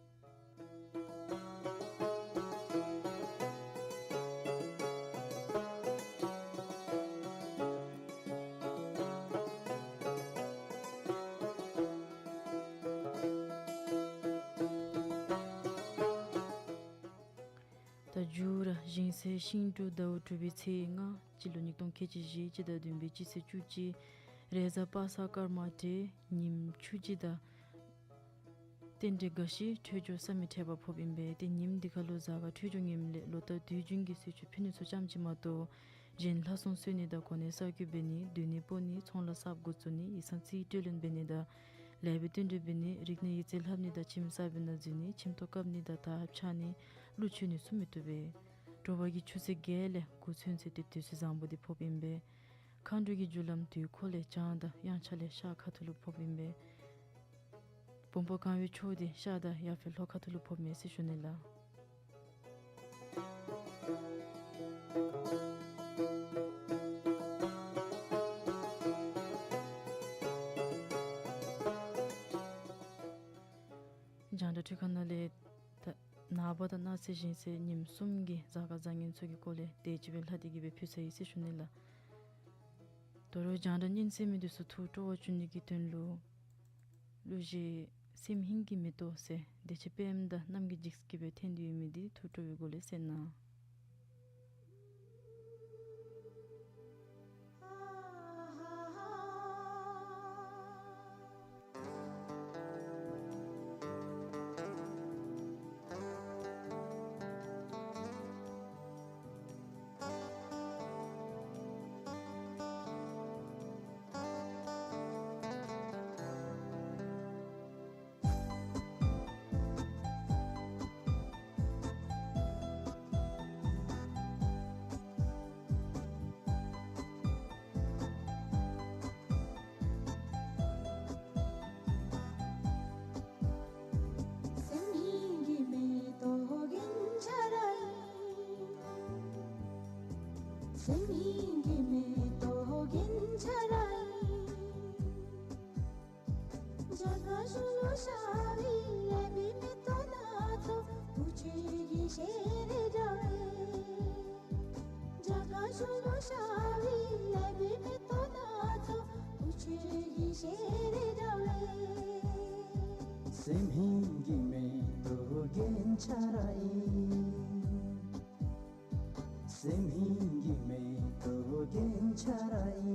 ད་མཇུག་ར་གཞེས་ཚེས་ཤིང་འབྲུག་ཟླཝ་དྲུག་པའི་ཚེས་ལྔ་སྤྱི་ལོ་ཉིས་སྟོང་ཁལ་གཅིག་བཞི་སྤྱི་ཟླ་བདུན་པའི་སྤྱི་ཚེས་བཅུ་གཅིག། རེས་གཟའ་པ་སངས་སྐར་མ་བགྲེས། ཉིནམ་ཆུ་བཞི་དང་རྟེན་འབྲེལ་དགའ་ཞིང་འཕྲོད་སྦྱོར་བསམ་མི་ཁྲེལ་བ་ཕོགཔ་ཨིན་པས། དེ་ཉིནམ་འདི་ཁར་ལུ་གཟའ་སྐར་འཕྲོད་སྦྱོར་ངནམ་ལས་ལོ་ལྟར་དུས་རྒྱུན་གྱི་གསོལ་མཆོད་ཕུལ་ནི་ཚུ་ཙམ་ཅིག་མ་གཏོགས་གཞན་ལྷ་སྲུང་གསོལ་ནི་དང་གོ་གནས་གསར་བསྐོ་འབད་ནི། སྡོད་གནས་སྤོ་ནི། ཚོང་ལཱ་གསརཔ་འགོ་བཙུགས་ནི། ཡིག་ཚང་རྩིས་སྤྲོད་ལེན་འབད་ནི་དང་ལེགས་པའི་རྟེན་འབྲེལ་འབད་ནི། རིག་གནས་ཡིག་རྩིས་ལྷབ་ནི་དང་ཁྱིམ་གསར་པའི་ནང་འཛུལ་ནི། ཁྱིམ་ཐོག་བཀབ་ནི་དང་དར་འཕྱར་ནི། གླུ་མཆོད་ནི་ཚུ་མི་བཏུབ་པས། དྲོ་པ་གི་ཆུ་ཚོད་བརྒྱད་ལས་དགུ་ཚུན་ཚོད་དེ་དུས་ཚོད་བཟང་པོ་དེ་ཕོགཔ་ཨིན་པས། མཁའ་འགྲོ་གི་རྒྱུ་ལམ་དུས་འཁོར་ལས་བྱང་དང་དབྱངས་འཆར་ལས་ཤར་ཁ་ཐུག་ལུ་ཕོགཔ་ཨིན་པས། བུམ་པ་གང་བའི་ཕྱོགས་དེ་ཤར་དང་ཡར་ཕེབས་ལྷོ་ཁ་ཐུག་ལུ་ཕོགཔ་མས་ཟེར་ཞུ་ནི་ལགས། རྒྱང་བསྒྲགས་འཕྲུལ་ཁང་ནང་ལས་ད་ནངས་པ་དང་གནངས་ཚེ་གཞེས་ཚེ་ཉིནམ་གསུམ་གྱི་གཟའ་སྐར་བཟང་ངན་ཚུ་གི་སྐོར་ལས་དེ་ཅིག་སྦེ་ལྷག་སྟེ་གི་སྦེ་ཕུལ་ཚར་ཡི་ཟེར་ཞུ་ནི་ལགས། དོ་རུང་རྒྱང་བསྒྲགས་ཉན་གསན་མི་འདི་ཚུ་ཐུགས་སྤྲོ་བ་བྱུང་ནི་གི་དོན་ལུ་གླུ་གཞས་སེམས་ཧིང་གི་མེ་ཏོག་ཟེར་བདེ་ཆེན་དཔལམོ་དང་རྣམ་རྒྱལ་འཇིགས་ཀྱིས་སྦེ་འཐེན་ཏེ་ཡོད་མི་འདི་ཐུགས་སྤྲོ་བའི་སྒོ་ལས་གསན་གནང་། སེམས་ཧིང་གི་མེ་ཏོག་རྒྱན་འཆར་ར་ཨིན། སེམས་ཧིང་གི་མེ་ཏོག་རྒྱན་འཆར་ར་ཨིན། རྒྱ་གར་གཞུང་ལུ་ཤར་བའི་ལེགས་པའི་མེ་ཏོག་སྣ་ཚོགས་བུ་ཁྱོད་ཀྱི་ཞལ་རས་འདྲ་བས། རྒྱ་གར་གཞུང་ལུ་ཤར་བའི་ལེགས་པའི་མེ་ཏོག་སྣ་ཚོགས་བུ་ཁྱོད་ཀྱི་ཞལ་རས་འདྲ་བས། སེམས་ཧིང་གི་མེ་ཏོག་རྒྱན་འཆར་ར་ཨིན། སེམས་ཧིང་གི་མེ་ཏོག་རྒྱན་འཆར་ར་ཨིན།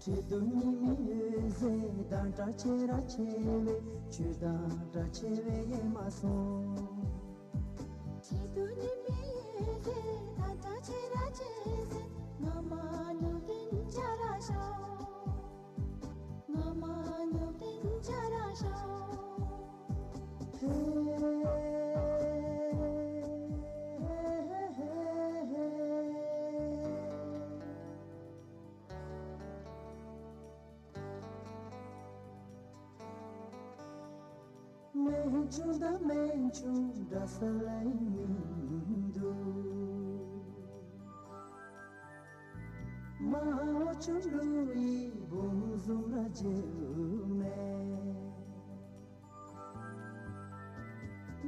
འཕྲལ་དུ་ཉི་མའི་འོད་ཟེར་དང་འདྲ་ཆེ་ར་ཆེ་བས། ཁྱོད་དང་འདྲ་ཆེ་བས་ཡེ་མ་སོང་། འཕྲལ་དུ་ཉི་མའི་འོད་ཟེར་དང་འདྲ་ཆེ་ར་ཆེ་བས། ངང་མ་ཉུག་ཏིང་འཆར་ར་ཤོག། ངང་མ་ཉུག་ཏིང་འཆར་ར་ཤོག། ཧེ། སྨན་ཆུང་དང་སྨན་ཆུང་འདྲ་ས་ལས་མིན་འདུག། མ་འོ་ཆུང་ཀླུ་ཡི་བུམོ་བཟུམ་ར་མཇལཝ་མེད།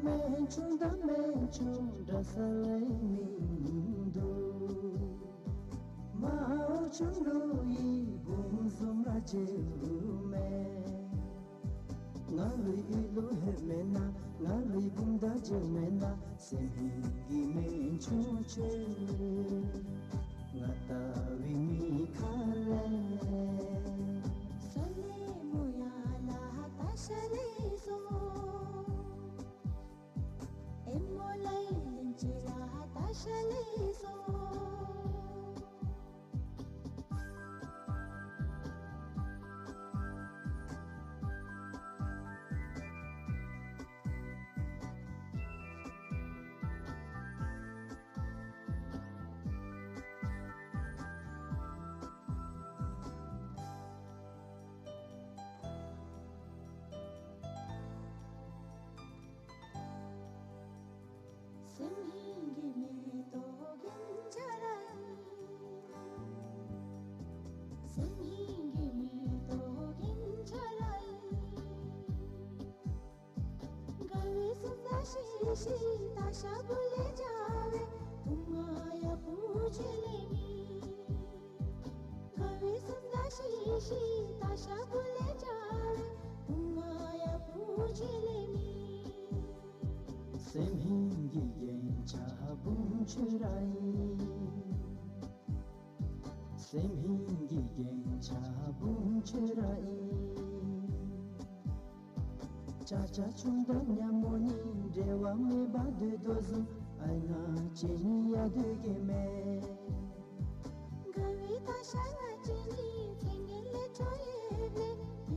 སྨན་ཆུང་དང་སྨན་ཆུང་འདྲ་ས་ལས་མིན་འདུག། མ་འོ་ཆུང་ཀླུ་ཡི་བུམོ་བཟུམ་ར་མཇལཝ་མེད། ང་ལུ་ཡི་ལུ་ཧེ་མེན་ན། ང་ལུ་ཡི་བུམོ་དང་མཇལཝ་མེན་ན། སེམས་ཧིང་གི་སྨན་ཆུང་ཁྱོད་ང་ལྟ་བའི་མི་ཁ་ལས། སོ་ལེ་མོ་ཡར་ལ་ལྟ་ཤ་ལེ་སོ། ཨེ་མོ་ལེ་ལེན་ཅི་ལ་ལྟ་ཤ་ལེ་སོ། སེམས་ཧིང་གི་མེ་ཏོག་རྒྱན་འཆར་ར་ཨིན། སེམས་ཧིང་གི་མེ་ཏོག་རྒྱན་འཆར་ར་ཨིན། དགའ་བའི་སེམས་ལ་ཤིག་ཤིག་ད་ཤ་བུ་ལེ་འཇའ་བའི་བུ་ང་ཡ་བུ་ཆེ་ལེ་མི། དགའ་བའི་སེམས་ལ་ཤིག་ཤིག་ད་ཤ་བུ་ལེ་འཇའ་བའི་བུ་ང་ཡ་བུ་ཆེ་ལེ་མི། སེམས་ཧིང་གི་རྒྱན་ཆ་བུམོ་ཁྱོད་ར་ཨིན། སེམས་ཧིང་གི་རྒྱན་ཆ་བུམོ་ཁྱོད་ར་ཨིན། ཅ་ཅ་ཆུང་དང་ཉ་མོ་གཉིས་འབྲལ་བ་མེད་པར་སྡོད་དོ་བཟུམ་ཨའི་ང་བཅས་གཉིས་ཡང་སྡོད་གེ་མེན། དགའ་བའི་ད་ཤ་ང་བཅས་གཉིས་མཚན་ངན་ལས་གྲོལ་ཡོད་པས། དེ་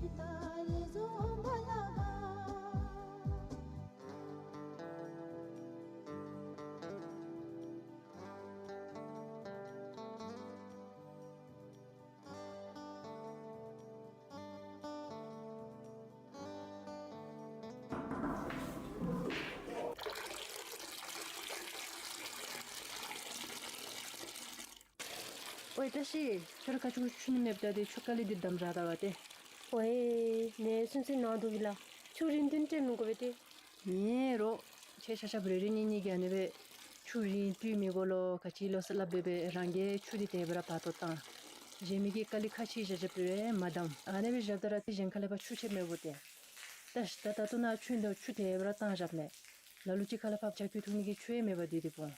ལྟ་ལས་བཟུང་བ་ལ་ག། ཨོའི་བཀྲ་ཤིས། ཁྱོད་ར་ཁ་ཆུ་ཆུ་ནི་མེདཔ་ད་ཏེ་ཆུ་ཀ་ལི་འདི་བསྡམ་ར་ད་བ་ཏེ། ཝའེ་ནེ་སུན་སི་ནང་དུ་བི་ལ་ཆུ་རིན་བདུན་སྤྲད་མི་དགོ་པས་ཏེ། ཨིན་རུང་ཁྱེད་ཆ་ཁྱབ་རེ་རེ་གཉིས་གཉིས་ཀྱིས་ཨ་ནི་སྦེ་ཆུ་རིན་བཏུལ་མི་དགོ་ལོ་ག་ཅི་ལོ་ཟེར་སླབ་སྦེ་སྦེ་རང་གིས་ཆུ་འདི་དེ་སྦེ་ར་བར་དོ་བཏང་། གཞན་མི་གི་དཀའ་ལས་ཁག་ཆེ་བཞག་བཞགཔ་སྦེ་མ་བསྡམ། ཨ་ནི་སྦེ་བཞགཔ་ད་ར་ཏེ་གཞན་ཁ་ལས་ཕར་ཆུ་ཆད་མེད་པོ་ཏེ། ད་ད་ད་ལྟོ་ནཱ་ཆུ་འདི་ཆུ་དེ་སྦེ་ར་བཏང་བཞགཔ་མས། ལ་ལུ་ཅིག་ཁ་ལས་ཕར་བྱ་ཁྱུ་འཐུང་ནི་གི་ཆུ་ཡང་མེད་པར་སྡོད་དེ་འོང་།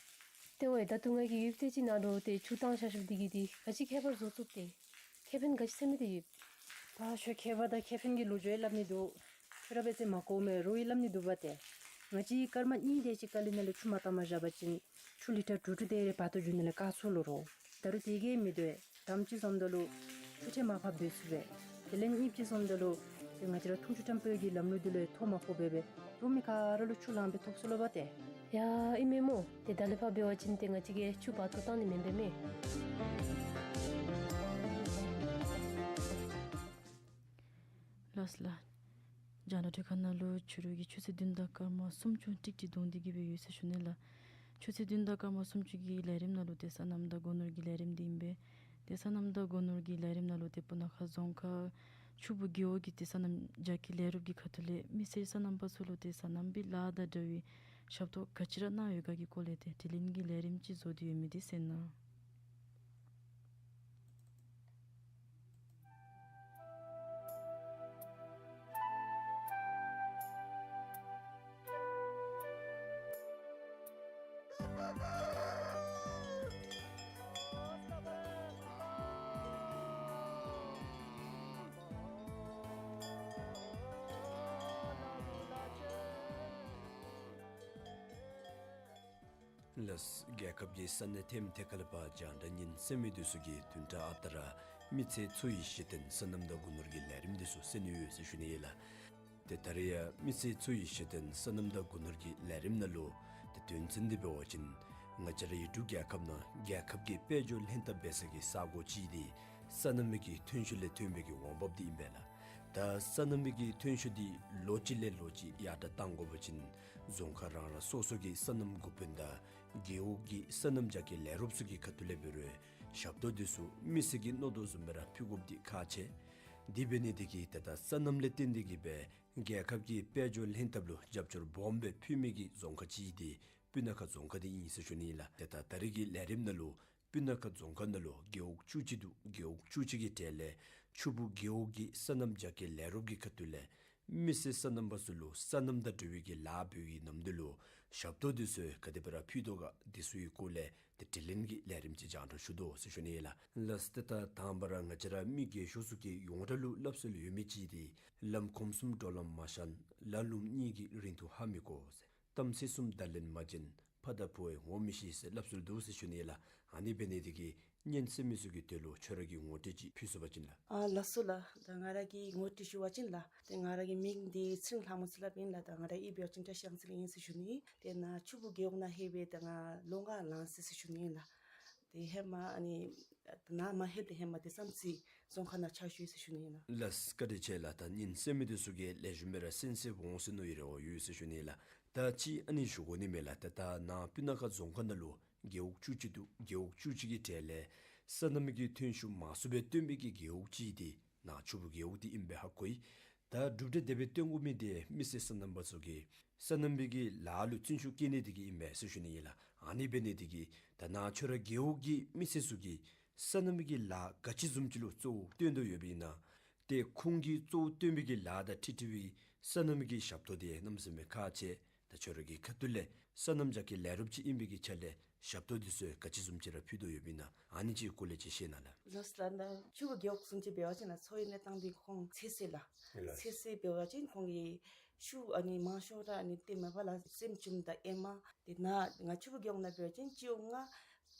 ཏེ་ཝའེ་ད་ལྟོ་ང་གིས་ཡུདཔ་ཐེངས་ཅིག་ནཱ་ལུ་ཏེ་ཆུ་བཏང་བཞག་བཞགཔ་འདི་གིས་ཏེ་ག་ཅི་ཁྱད་པར་བཟོ་ཚུགས་ཏེ། ཁེ་ཕན་ག་ཅི་ཟེར་མི་འདི་ཡོད། ད་ཁྱོད་ཁྱད་པར་དང་ཁེ་ཕན་གྱི་ལོ་རྒྱུས་ཡང་སླབ་ནི་འདུག། ཁྱོད་ར་འབད་ཚེ་མ་གོ་མས་རོགས་ཡང་སླབ་ནི་འདུག་པ་ཏེ། ང་བཅས་སྐར་མ་གཉིས་དེ་ཅིག་ག་ལས་ནཱ་ལས་ཆུ་མ་བཏངམ་བཞག་པ་ཅིན་ཆུ་ལི་ཊར་དྲུག་དྲུག་དེ་རེ་བར་དོ་རྒྱུ་ནང་ལས་བཀག་ཚུགས་ལོ་རོགས། ད་རུང་དེ་གིས་མི་དོ་ཡང་དམ་ཅིག་སོངམ་ད་ལུ་ཆུ་ཁྲལ་མར་ཕབ་སྡོད་ཚུགས་པས། དེ་ལས་གཉིས་པ་ཅིག་སོངམ་ད་ལུ་ཏེ་ང་བཅས་ར་འཐུང་ཆུ་ཁྲམ་སྤོ་གི་ལམ་ལུགས་འདི་ལུ་ཐོ་མ་ཕོག་པར་སྦེ་རོགས་མི་ག་ར་ལུ་ཆུ་ལངམ་སྦེ་ཐོབ་ཚུགས་ལོ་པ་ཏེ། ཡ་ཨིན་མས་སྨོ། ཏེ་ད་ལས་ཕར་འབད་བ་ཅིན་ཏེ་ང་བཅས་ཀྱིས་ཆུ་བར་དོ་བཏང་ནི་མེན་པས་མས། ལགས་ལགས། རྒྱང་བསྒྲགས་ཁང་ནང་ལུ་ཕྱི་རུ་གི་ཆུ་ཚོད་བདུན་དང་སྐར་མ་སུམ་ཅུ་ཏིག་ཏིག་གཏོང་སྟེ་གི་སྦེ་ཡོད་ཟེར་ཞུ་ནི་ལགས། ཆུ་ཚོད་བདུན་དང་སྐར་མ་སུམ་ཅུ་གི་ལས་རིམ་ནང་ལུ་ཏེ་སོ་ནམ་དང་སྒོ་ནོར་གྱི་ལས་རིམ་འདི་ཨིན་པས། ཏེ་སོ་ནམ་དང་སྒོ་ནོར་གྱི་ལས་རིམ་ནང་ལུ་ཏེ་སྤུ་ན་ཁ་རྫོང་ཁག་ཆུ་སྦུག་རྒེད་འོག་གི་ཏེ་སོ་ནམ་རྒྱ་སྐྱེད་ལས་རོགས་ཀྱི་ཁ་ཐུག་ལས་མི་སེར་སོ་ནམ་པ་ཚུ་ལུ་ཏེ་སོ་ནམ་པའི་ལཱ་དང་འབྲེལ་བའི་ཞབས་ཏོག་ག་ཅི་ར་གནང་ཡོད་ག་གི་སྐོར་ལས་ཏེ་དྲི་ལན་གྱི་ལས་རིམ་ཅིག་བཟོ་སྟེ་ཡོད་མི་འདི་གསན་གནང་། ལགས། རྒྱལ་ཁབ་ཀྱི་ས་གནས་ཐེམ་ཐེ་ཁ་ལས་ཕར་རྒྱང་བསྒྲགས་ཉན་གསན་མི་འདི་ཚུ་གིས་བདུན་ཕྲག་ཨ་རྟག་ར་མི་ཚེ་འཚོ་བའི་གཞི་རྟེན་སོ་ནམ་དང་སྒོ་ནོར་གྱི་ལས་རིམ་འདི་ཚུ་གསན་ཡོད་ཟེར་ཞུ་ནི་ཨིན་ལགས། ཏེ་ད་རེས་ཡང་མི་ཚེ་འཚོ་བའི་གཞི་རྟེན་སོ་ནམ་དང་སྒོ་ནོར་གྱི་ལས་རིམ་ནང་ལུ་ཏེ་དོན་ཚན་འདི་འབད་བ་ཅིན་ང་བཅས་རའི་འབྲུག་རྒྱལ་ཁབ་ནང་རྒྱལ་ཁབ་ཀྱི་དཔལ་འབྱོར་ལྷན་ཐབས་འབད་ས་གི་ས་གོ་ཅིག་འདི་སོ་ནམ་གྱི་ཐོན་ཤུགས་ལས་ཐོན་པའི་གི་འོང་འབབ་འདི་ཨིན་པས་ལགས། ད་སོ་ནམ་གྱི་ཐོན་ཤུགས་འདི་ལོ་གཅིག་ལས་ལོ་གཅིག་ཡར་དྲགས་གཏང་དགོ་པ་ཅིན་རྫོང་ཁག་རང་རང་སོ་སོ་གི་སོ་ནམ་འགོ་དཔོན་དང་རྒེད་འོག་གི་སོ་ནམ་རྒྱ་སྐྱེད་ལས་རོགསཔ་ཚུ་གི་ཁ་ཐུག་ལས་འབད་རུང་ཞབས་ཏོག་འདི་ཚུ་མི་སེར་གྱི་མནོ་དོ་བཟུམ་སྦེ་ར་ཕུལ་དགོཔ་འདི་ཁག་ཆེ། དེ་འབད་ནི་འདི་གིས་ད་ལྟོ་སོ་ནམ་ལས་བརྟེན་ཏེ་གི་སྦེ་རྒྱལ་ཁབ་ཀྱི་དཔལ་འབྱོར་ལྷན་ཐབས་ལུ་རྒྱབ་སྐྱོར་སྦོམ་སྦེ་ཕུལ་མི་གི་རྫོང་ཁག་ཅིག་འདི་སྤུ་ན་ཁ་རྫོང་ཁག་འདི་ཨིན་ཟེར་ཞུ་ནི་ཨིན་ལགས། ཏེ་ད་ད་རེས་ཀྱི་ལས་རིམ་ནང་ལུ་སྤུ་ན་ཁ་རྫོང་ཁག་ནང་ལུ་རྒེད་འོག་བཅུ་གཅིག་འདུག། རྒེད་འོག་བཅུ་གཅིག་གི་གྲས་ལས་ཆུ་སྦུག་རྒེད་འོག་གི་སོ་ནམ་རྒྱ་སྐྱེད་ལས་རོགསཔ་གི་ཁ་ཐུག་ལས་མི་སེར་སོ་ནམ་པ་ཚུ་ལུ་སོ་ནམ་དང་འབྲེལ་བའི་གི་ལཱ་འབད་བའི་ནམ་དུས་ལུ་ཞབས་ཏོག་འདི་ཚུ་ག་དེ་སྦེ་ར་ཕུལ་དོ་ག་འདི་ཚུ་གི་སྐོར་ལས་ཏེ་དྲི་ལན་གྱི་ལས་རིམ་ཅིག་རྒྱང་བསྒྲགས་ཞུ་དོ་ཟེར་ཞུ་ནི་ཨིན་ལགས། ལགས། ཏེ་ད་དང་པ་ར་ང་བཅས་ར་མི་རྒས་ཤོས་ཚུ་གིས་ཡོངས་གྲགས་ལུ་སླབ་སྲོལ་ཡོད་མི་ཅིག་འདི་ལམ་གོམ་གསུམ་འགྲོ་ལམ་མ་ཤར། ལ་ལུང་གཉིས་ཀྱི་རིང་ཐུང་ཧ་མི་གོ་ཟེར། གཏམ་ཚིག་གསུམ་བརྡ་ལན་མ་འབྱོན། ཕ་དང་བུ་ཡང་ངོ་མི་ཤེས་ཟེར་སླབ་སྲོལ་འདུག་ཟེར་ཞུ་ནི་ཨིན་ལགས། ཨ་ནི་འབད་ནི་འདི་གིས་ཉན་གསན་མི་ཚུ་གི་དོན་ལུ་ཁྱོད་ར་གིས་ངོ་སྤྲོད་ཅིག་ཕུལ་ཚུགས་པ་ཅིན་ལགས། ཨ་ལགས་སོ་ལགས། ད་ང་ར་གི་ངོ་སྤྲོད་ཞུ་བ་ཅིན་ལགས། ཏེ་ང་ར་གི་མིང་འདི་ཚེ་རིང་ལྷ་མོ་ཟེར་སླབ་ཨིན་ལགས། ད་ང་ར་གི་ཡུལ་འབད་བ་ཅིན་བཀྲིས་གཡང་རྩེ་ལས་ཨིན་ཟེར་ཞུ་ནི། ཏེ་ནཱ་ཆུ་སྦུག་རྒེད་འོག་ནང་ལྷོད་སྦེ་ད་ང་ལོ་ལྔ་ལང་སོ་ཡི་ཟེར་ཞུ་ནི་ཨིན་ལགས། ཏེ་ཧེ་མ་ཨ་ནི་ནཱ་མ་ལྷོད་དེ་ཧེ་མ་ཏེ་བསམ་རྩེ་རྫོང་ཁག་ནང་ཕྱག་ཞུ་ཡི་ཟེར་ཞུ་ནི་ཨིན་ལགས། ལགས། བཀའ་དྲིན་ཆེ་ལགས། ད་ཉན་གསན་མི་འདི་ཚུ་གིས་ལེགས་ཤོམ་སྦེ་ར་གསན་གསནམ་འོང་ཟེར་མནོ་བའི་རེ་བ་ཡོད་ཟེར་ཞུ་ནི་ཨིན་ལགས། ད་ཅིག་ཨ་ནི་ཞུ་དགོ་ནི་མས་ལགས། ད་ད་ནཱ་སྤུ་ན་ཁ་རྫོང་ཁག་ནང་ལུ་རྒེད་འོག་བཅུ་གཅིག་འདུག། རྒེད་འོག་བཅུ་གཅིག་གི་གྲས་ལས་སོ་ནམ་གྱི་ཐོན་ཤུགས་མང་སུ་སྦེ་བཏོན་པའི་གི་རྒེད་འོག་ཅིག་འདི་ནཱ་ཆུ་སྦུག་རྒེད་འོག་འདི་ཨིནམ་སྦེ་ཧ་གོ་ཡི། ད་གྲུབ་འབྲས་དེ་སྦེ་བཏོན་དགོ་མི་འདི་མི་སེར་སོ་ནམ་པ་ཚུ་གིས་སོ་ནམ་པའི་གི་ལཱ་ལུ་བརྩོན་ཤུགས་བསྐྱེད་ནི་འདི་གིས་ཨིན་པས་ཟེར་ཞུ་ནི་ཨིན་ལགས། ཨ་ནི་འབད་ནི་འདི་གིས་ད་ནཱ་ཁྱོད་ར་རྒེད་འོག་གི་མི་སེར་ཚུ་གིས་སོ་ནམ་པའི་གི་ལཱ་ག་ཅི་བཟུམ་ཅིག་ལུ་གཙོ་བོ་བཏོན་དོ་ཡོདཔ་ཨིན་ན། ཏེ་ཁོང་གིས་གཙོ་བོ་བཏོན་པའི་གི་ལཱ་དང་འཁྲིལ་འཁྲིལ་བའི་སོ་ནམ་གྱི་ཞབས་ཏོག་འདི་གནམ་མེད་ས་མེད་ཁག་ཆེ། ད་ཁྱོད་ར་གི་ཁ་ཐུག་ལས་སོ་ནམ་རྒྱ་སྐྱེད་ལས་རོགསཔ་ཅིག་ཨིན་པའི་གི་ཆ་ལས་ཞབས་ཏོག་འདི་ཚུ་ག་ཅི་བཟུམ་ཅིག་ར་ཕུལ་དོ་ཡོདཔ་ཨིན་ན། ཨ་ནི་ཅིག་སྐོར་ལས་ཅིག་བཤད་གནང་ལགས། ལགས་ལགས། ད་ཆུ་སྦུག་རྒེད་འོག་བཟུམ་ཅིག་འབད་བ་ཅིན་ལགས། འཚོ་བའི་གནས་སྟངས་འདི་ཁོང་ཚ་སེ་ལགས། ལགས། ཚ་སེ་འབད་བ་ཅིན་ཁོང་གི་ཤུགས་ཨ་ནི་མང་ཤོས་ར་ཨ་ནི་ཏེ་མེད་པ་ལགས། སྲནམ་ཅུམ་དང་ཨེ་མ། ཏེ་ནཱ་ང་ཆུ་སྦུག་རྒེད་འོག་ནང་འབད་བ་ཅིན་སྤྱི་འོག་ལྔ་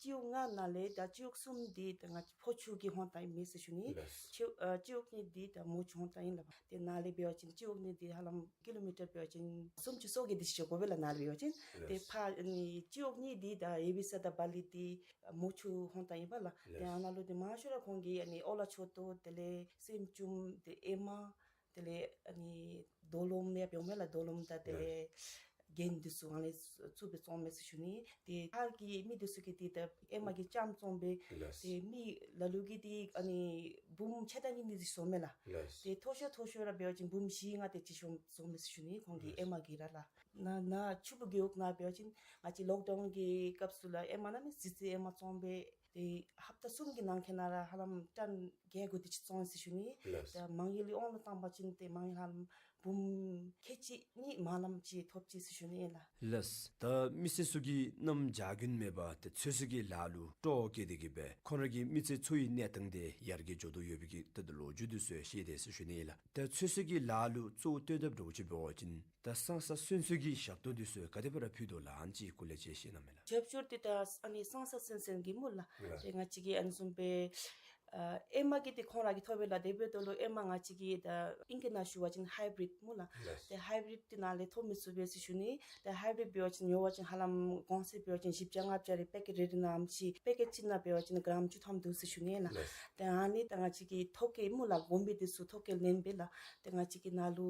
སྤྱི་འོག་ལྔ་ནང་ལས་ད་སྤྱི་འོག་གསུམ་འདི་ད་ང་ཕོ་ཆུ་གིས་ཧོང་བཏང་ཡི་མས་ཟེར་ཞུ་ནི། ལགས། ཆུ་ཨ་སྤྱི་འོག་གཉིས་འདི་ད་མོ་ཆུ་ཧོང་བཏང་ཡི་ལགས། ཏེ་ནཱ་ལས་འབད་བ་ཅིན་སྤྱི་འོག་གཉིས་འདི་ཧ་ལམ་ཀི་ལོ་མི་ཊར་འབད་བ་ཅིན་སུམ་ཅུ་སོ་བརྒྱད་འདི་ཅིག་འགོར་བས་ལགས། ནཱ་ལས་འབད་བ་ཅིན། ལགས། ཏེ་ཕར་ཨ་ནི་སྤྱི་འོག་གཉིས་འདི་ད་ཨེ་བི་ས་དང་བ་ལི་འདི་མོ་ཆུ་ཧོང་བཏང་ཡི་པ་ལགས། ལགས། ཏེ་ཨ་ནཱ་ལུ་ཏེ་མང་ཤོས་ར་ཁོང་གིས་ཨ་ནི་ཨོ་ལ་མཆོག་ཏོ་དེ་ལས་སྲནམ་ཅུམ་ཏེ་ཨེ་མ་དེ་ལས་ཨ་ནི་རྡོ་ལོམ་ཡང་འབདཝ་མས་ལགས། རྡོ་ལོམ་དང་དེ་ལས། ལགས། རྒྱན་འདི་ཚུ་ཨ་ནི་བཙུགས་སྦེ་བཙོངམ་མས་ཟེར་ཞུ་ནི། ཏེ་ཧཱར་གྱི་མི་འདི་ཚུ་གིས་ཏེ་ད་ཨེ་མ་གི་ལྕམ་བཙོང་སྦེ། ལགས། ཏེ་མི་ལ་ལུ་གིས་ཏེ་ཨ་ནི་འབུམ་ཕྱེད་དང་གཉིས་གཉིས་ཅིག་བཟོཝ་མས་ལགས། ལགས། ཏེ་མཐོ་ཤོས་མཐོ་ཤོས་ར་འབད་བ་ཅིན་འབུམ་བཞི་ལྔ་དེ་ཅིག་བཟོ་བཟོཝ་མས་ཟེར་ཞུ་ནི། ཁོང་གིས། ལགས། ཨེ་མ་གི་ར་ལགས། ནཱ་ནཱ་ཆུ་སྦུག་རྒེད་འོག་ནང་འབད་བ་ཅིན་ང་བཅས་ལོག་ཌའུན་གྱི་སྐབས་སུ་ལགས་ཨེ་མ་ནང་ནི་གཟི་རྩི་ཨེ་མ་བཙོང་སྦེ་ཏེ་ཧབ་ཏ་གསུམ་གྱི་ནང་འཁོད་ནང་ར་ཧ་ལམ་ཊཱན་བརྒྱད་དགུ་དེ་ཅིག་བཙོང་ཡི་ཟེར་ཞུ་ནི། ལགས། ཏེ་མ་དངུལ་གྱི་དབང་ལུ་བཏང་བ་ཅིན་ཏེ་མ་དངུལ་ཧ་ལམ་འབུམ་ཁལ་གཅིག་གཉིས་མ་ལམ་ཅིག་ཐོབ་ཅི་ཟེར་ཞུ་ནི་ལགས། ལགས། ད་མི་སེར་ཚུ་གིས་གནམ་བྱཱར་དགུན་མེད་པར་ཏེ་ཚོད་བསྲེ་གི་ལཱ་ལུ་སྤྲོ་བ་བསྐྱེད་དེ་གི་སྦེ་ཁོང་ར་གི་མི་ཚེ་འཚོ་བའི་གནས་སྟངས་དེ་ཡར་རྒྱས་འགྱོ་དོ་ཡོད་པའི་གི་ད་ལྟོ་ལོ་རྒྱུས་དེ་ཚུ་ཤེས་དེས་ཟེར་ཞུ་ནི་ལགས། ད་ཚོད་བསྲེ་གི་ལཱ་ལུ་གཙོ་བོ་བཏོན་ཐབས་འདྲཝ་ཅིག་འབད་བ་ཅིན་ད་ས་ས་སོ་སོ་གི་ཞབས་ཏོག་དེ་ཚུ་ག་དེ་སྦེ་ར་ཕུལ་དོ་ལགས། ཨ་ནི་ཅིག་སྐོར་ལས་ཅིག་ཞུ་གནང་མས་ལགས། རྒྱབ་སྐྱོར་དེ་ད་ཨ་ནི་ས་ས་སོ་སོ་གི་སྨོ་ལགས། ལགས། ཏེ་ང་བཅས་ཀྱིས་ཨ་ནི་བཟུམ་སྦེ་ཨ་ཨེ་མ་གི་དེ་ཁོང་ར་གིས་ཐོབ་པས་ལགས། དེ་འབདཝ་ད་ལུ་ཨེ་མ་ང་བཅས་ཀྱིས་ད་ཨིང་སྐད་ནང་ཞུ་བ་ཅིན་ཧའི་བི་རིཌ་སྨོ་ལགས། ལགས། ཏེ་ཧའི་བི་རིཌ་དེ་ནང་ལས་ཐོབ་མི་ཚུགས་པས་ཟེར་ཞུ་ནི། ཏེ་ཧའི་བི་རིཌ་འབད་བ་ཅིན་ཉོ་བ་ཅིན་ཧ་ལམ་གོང་ཚད་འབད་བ་ཅིན་བཞི་བརྒྱ་ལྔ་བརྒྱ་རེ་པེ་ཀེཊ་རེ་རེ་ནང་ཅིག་པེ་ཀེཊ་གཅིག་ནང་འབད་བ་ཅིན་གྲམ་བཅུ་ཐམ་འདུག་ཟེར་ཞུ་ནི་ལགས། ལགས། ཏེ་ཨ་ནི་ད་ང་བཅས་ཀྱི་ཐོ་བཀོད་སྨོ་ལགས། དགོན་པའི་དེ་ཚུ་ཐོ་བཀོད་ལེན་སྦེ་ལགས། ཏེ་ང་བཅས་ཀྱི་ནང་ལུ་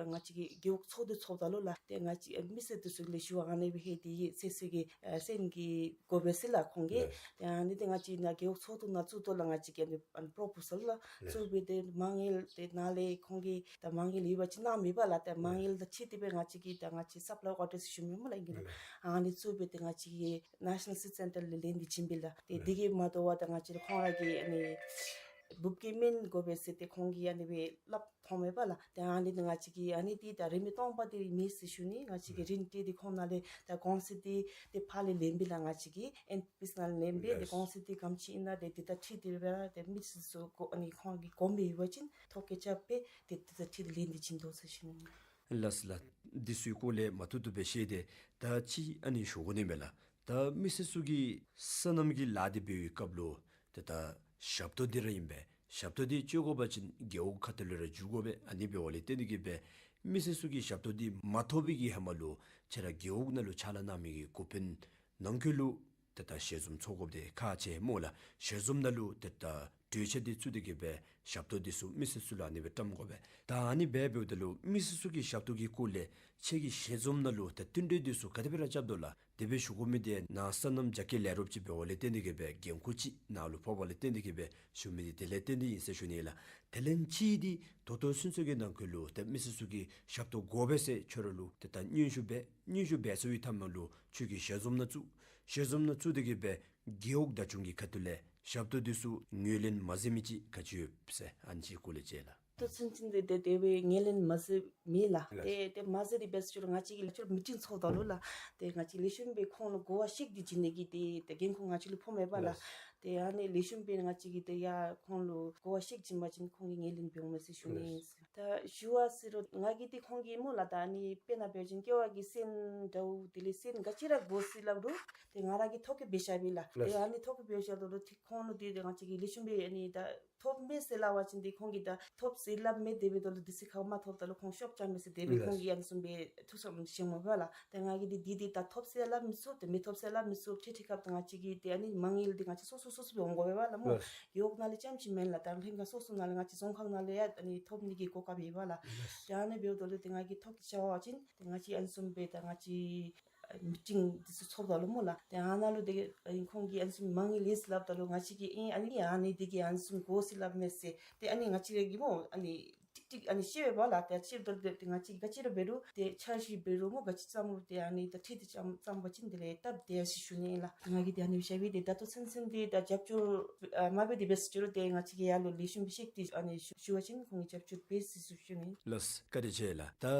ང་བཅས་ཀྱི་རྒེད་འོག་ཚོགས་འདུ་ཚོགསཔ་ད་ལུ་ལགས། ཏེ་ང་བཅས་མི་སེར་དེ་ཚུ་ལས་ཞུ་བ་ཨ་ནི་སྦེ་ཧེ་དེ་ཡི་སེ་སེ་གི་ཨ་སེམས་ཀྱི་དགོ་པས་ཟེར་ལགས་ཁོང་གིས། ལགས། ཏེ་ཨ་ནི་དེ་ང་བཅས་ནཱ་རྒེད་འོག་ཚོགས་འདུ་ནང་བཙུགས་དོ་ལགས། ང་བཅས་ཀྱིས་ཨ་ནི་ཨ་ནི་པོརོ་པོ་ཟལ་ལགས། ལགས། བཙུགས་སྦེ་ཏེ་མ་དངུལ་དེ་ནང་ལས་ཁོང་གིས་ད་མ་དངུལ་ཡོད་པ་ཅིན་གནང་མེད་པ་ལགས། ཏེ་མ་དངུལ་དང་འཁྲིལ་ཏེ་སྦེ་ང་བཅས་ཀྱིས་ད་ང་བཅས་སབ་ལའི་ཨོར་ཌར་ཟེར་ཞུ་མི་སྨོ་ལགས་ཨིང་སྐད་ནང་། ལགས། ཨ་ནི་བཙུགས་སྦེ་ཏེ་ང་བཅས་ཀྱིས་ནེ་ཤ་ནཱལ་སིཌ་སེན་ཊར་ལས་ལེན་ཏེ་བྱིན་པས་ལགས། ཏེ་ལགས། དེ་གིས་མ་དོ་བར་ད་ང་བཅས་ར་ཁོང་ར་གིས་ཨ་ནི་འབུབ་རྒྱས་སྨན་དགོ་པས་ཟེར་ཏེ་ཁོང་གིས་ཨ་ནི་སྦེ་སླབ་ཐོན་མས་པ་ལགས། ཏེ་ཨ་ནི་ཏེ་ང་བཅས་ཀྱིས་ཨ་ནི་ཏེ་ད་རིན་མེད་སྟོང་པ་དེ་མེད་ཟེར་ཞུ་ནི། ང་བཅས་ཀྱིས་རིན་སྤྲོད་དེ་ཁོང་ནང་ལས་ད་གོང་ཚད་དེ་ཏེ་ཕར་ལས་ལེན་པས་ལགས། ང་བཅས་ཀྱིས་ཨེན་པི་ཨེསི་ནང་ལེན་སྦེ་ཏེ་ལགས། གོང་ཚད་དེ་ག་དེམ་ཅིག་ཨིན་ན་ཏེ་དེ་དང་འཁྲིལ་ཏེ་སྦེ་ར་ཏེ་མི་སེར་ཚུ་གོ་ཨ་ནི་ཁོང་གིས་དགོ་མི་ཡོད་པ་ཅིན་ཐོ་བཀོད་རྐྱབ་སྦེ་ཏེ་དེ་དང་འཁྲིལ་ཏེ་ལེན་ཏེ་བྱིན་དོ་ཟེར་ཞུ་ནི། ལགས་ལགས། འདི་ཚུའི་སྐོར་ལས་མ་ཐུབ་ཐུབ་སྦེ་ཤེས་ཏེ་ད་ཅི་ཨ་ནི་ཞུ་དགོ་ནི་མས་ལགས། ད་མི་སེར་ཚུ་གིས་སོ་ནམ་གྱི་ལཱ་འདི་འབད་བའི་སྐབས་ལུ་ཏེ་ད་ཞབས་ཏོག་འདི་ར་ཨིན་པས། ཞབས་ཏོག་འདི་སྤྱོད་དགོ་པ་ཅིན་རྒེད་འོག་ཁ་ཐུག་ལུ་ར་འགྱོ་དགོ་པས། ཨ་ནི་འབདཝ་ལས་བརྟེན་ཏེ་གིས་སྦེ་མི་སེར་ཚུ་གིས་ཞབས་ཏོག་འདི་མ་ཐོབ་པའི་གི་ཧེ་མ་ལུ་ཁྱེད་ར་རྒེད་འོག་ནང་ལུ་ཕྱག་ལཱ་གནང་མི་གི་འགོ་དཔོན་ནང་འཁོད་ལུ་ཏེ་ད་ཞལ་འཛོམས་ཚོགས་དགོཔ་འདི་ཁག་ཆེ་སྨོ་ལགས། ཞལ་འཛོམས་ནང་ལུ་ཏེ་ད་གྲོས་ཆོད་འདི་བཙུགས་ཏེ་གིས་སྦེ་ཞབས་ཏོག་འདི་ཚུ་མི་སེར་ཚུ་ལུ་ཨ་ནི་སྦེ་བཀྲམ་དགོ་པས། ད་ཨ་ནི་སྦེ་འབདཝ་ད་ལུ་མི་སེར་ཚུ་གིས་ཞབས་ཏོག་གི་སྐོར་ལས་ཁྱེད་ཀྱི་ཞལ་འཛོམས་ནང་ལུ་ད་བསྟུན་གྲོས་འདི་ཚུ་ག་དེ་སྦེ་ར་རྐྱབ་དོ་ལགས། དེ་སྦེ་ཞུ་དགོ་མི་འདི་ནཱ་སོ་ནམ་རྒྱ་སྐྱེད་ལས་རོགསཔ་ཅིག་འབདཝ་ལས་བརྟེན་ཏེ་གིས་སྦེ་འགན་ཁུར་ཅིག་ནཱ་ལུ་ཕོགཔ་ལས་བརྟེན་ཏེ་གིས་སྦེ་ཞུ་མི་འདི་དེ་ལས་བརྟེན་ཏེ་ཨིན་ཟེར་ཞུ་ནི་ལགས། དེ་ལས་གཅིག་འདི་ད་ལྟོ་ཚུན་ཚོད་ཀྱི་ནང་འཁོད་ལུ་ཏེ་མི་སེར་ཚུ་གིས་ཞབས་ཏོག་དགོ་པས་ཟེར་ཁྱོད་ར་ལུ་ཏེ་ད་སྙན་ཞུ་འབད། སྙན་ཞུ་འབད་ཚར་བའི་མཐའ་མ་ལུ་ཁྱོད་ཀྱིས་ཞལ་འཛོམས་ནང་བཙུགས། ཞལ་འཛོམས་ནང་བཙུགས་ཏེ་གིས་སྦེ་རྒེད་འོག་བདག་སྐྱོང་གི་ཁ་ཐུག་ལས་ཞབས་ཏོག་འདི་ཚུ་ངོས་ལེན་མ་མཛད་མི་ཅིག་ག་ཅི་ཡོད་ཟེར་ཨ་ནི་ཅིག་སྐོར་ལས་ཅིག་ལགས། ད་ཚུན་ཚོད་འདི་ཏེ་དེ་སྦེ་ངོས་ལེན་མ་མཛད་མེད་ལགས། ལགས། ཏེ་ཏེ་མ་མཛད་དེ་འབད་ཟེར་ང་བཅས་ཀྱིས་ལགས་ཁྱོད་མི་ཊིང་ཚོགསཔ་ད་ལུ་ལགས། ཏེ་ང་བཅས་ལེགས་ཤོམ་སྦེ་ཁོང་ལུ་གོ་བ་བཤད་དེ་བྱིན་ནི་གི་ཏེ་ཏེ་འགན་ཁུར་ང་བཅས་ལུ་ཕོག་མས་པ་ལགས། ལགས། ཏེ་ཨ་ནི་ལེགས་ཤོམ་སྦེ་ང་བཅས་ཀྱིས་ཏེ་ཡར་ཁོང་ལུ་གོ་བ་བཤད་བྱིན་པ་ཅིན་ཁོང་གིས་ངོས་ལེན་འབདཝ་མས་ཟེར་ཞུ་ནི། ལགས། ད་ཞུ་བ་ཟེར་རུང་ང་གིས་ཏེ་ཁོང་གིས་སྨོ་ལགས། ད་ཨ་ནི་དཔེར་ན་འབད་བ་ཅིན་ཀེ་ཝའི་གི་སོན་འདྲཝ་དེ་ལས་སོན་ག་ཅི་ར་དགོ་ཟེར་སླབ་རུང་ཏེ་ང་ར་གིས་ཐོ་བཀོད་འབད་བཞག་པས་ལགས། ལགས། ཏེ་ཨ་ནི་ཐོ་བཀོད་འབད་བཞགཔ་ད་ལུ་ཏེ་ཁོང་ལུ་ཏེ་ཏེ་ང་བཅས་ཀྱིས་ལེགས་ཤོམ་སྦེ་ཨ་ནི་ད་ཐོབ་མས་ཟེར་སླབ་པ་ཅིན་ཏེ་ཁོང་གིས་ད་ཐོབ་ཟེར་སླབ་མས། དེ་འབདཝ་ད་ལུ་དུས་ཚོད་ཁར་མ་ཐོབ་ད་ལུ་ཁོང་ཤོབ་རྐྱབ་མས་ཟེར་དེ་སྦེ། ལགས། ཁོང་གིས་ཨ་ནི་བཟུམ་སྦེ་ཐུགས་བསམ་བཞེས་མས་པ་ལགས། ཏེ་ང་གིས་ཏེ་འདི་འདི་ད་ཐོབ་ཟེར་སླབ་མི་ཚུགས། ཏེ་མི་ཐོབ་ཟེར་སླབ་མི་ཚུགས། ཁྲིག་ཁྲི་ཁབ་ཏེ་ང་བཅས་ཀྱིས་ཏེ་ཨ་ནི་མ་དངུལ་འདི་ང་བཅས་སོ་སོ་སོ་སོ་སྦེ་འོང་དགོ་པས་པ་ལགས་སྨོ། ལགས། རྒེད་འོག་ནང་ལས་རྐྱངམ་ཅིག་མེན་ལགས། ད་ལྷན་ཁག་སོ་སོ་ནང་ལས་ཡང་ཨ་ནི་ཐོབ་ནི་གི་གོ་སྐབས་ཡོད་པ་ལགས། ལགས། ཏེ་ཨ་ནི་འབདཝ་ད་ལུ་ཏེ་ང་གིས་ཐོ་བཀོད་རྐྱབ་པ་ཅིན་ཏེ་ང་བཅས་ཨ་ནི་བཟུམ་སྦེ་ད་ང་བཅས་ཨ་མི་ཊིང་འདི་ཚུ་ཚོགསཔ་ད་ལུ་སྨོ་ལགས། ཏེ་ཨ་ནཱ་ལུ་ཏེ་ཨ་ཁོང་གིས་ཨ་ནི་བཟུམ་མ་དངུལ་ཡོད་ཟེར་སླབ་ད་ལུ་ང་བཅས་ཀྱིས་ཨེ་ཨ་ནི་ཨ་ནི་འདི་གིས་ཨ་ནི་བཟུམ་དགོ་ཟེར་སླབ་མས་ཟེར་ཏེ་ཨ་ནི་ང་བཅས་ར་གིས་སྨོ་ཨ་ནི་ཀྲིག་ཀྲི་ཨ་ནི་ཤེས་པས་པ་ལགས། ཏེ་ཅིག་ཏོ་ཏེ་ཏེ་ང་བཅས་ག་ཅི་ར་འབད་རུང་ཏེ་འཆར་གཞི་འབད་རུང་སྨོ་ག་ཅི་བརྩམ་རུང་ཏེ་ཨ་ནི་ད་ཁྲིད་དེ་བརྩམ་བརྩམ་པ་ཅིན་དེ་ལས་སྟབས་བདེ་ཟེར་ཞུ་ནི་ལགས། ང་གིས་ཏེ་ཨ་ནི་སྦེ་བཤད་པས། ཏེ་ད་ལྟོ་ཚུན་ཚོད་འདི་ད་རྒྱབ་སྐྱོར་ཨ་མ་འབད་དེ་འབད་ཟེར་རུང་ཏེ་ང་བཅས་ཀྱིས་ཡར་ལུ་ལེགས་ཤོམ་སྦེ་བཤད་དེ་ཨ་ནི་ཞུ་ཞུ་བ་ཅིན་ཁོང་གིས་རྒྱབ་སྐྱོར་འབད་ཟེར་ཞུ་ཞུ་ནི། ལགས། བཀའ་དྲིན་ཆེ་ལགས། ད་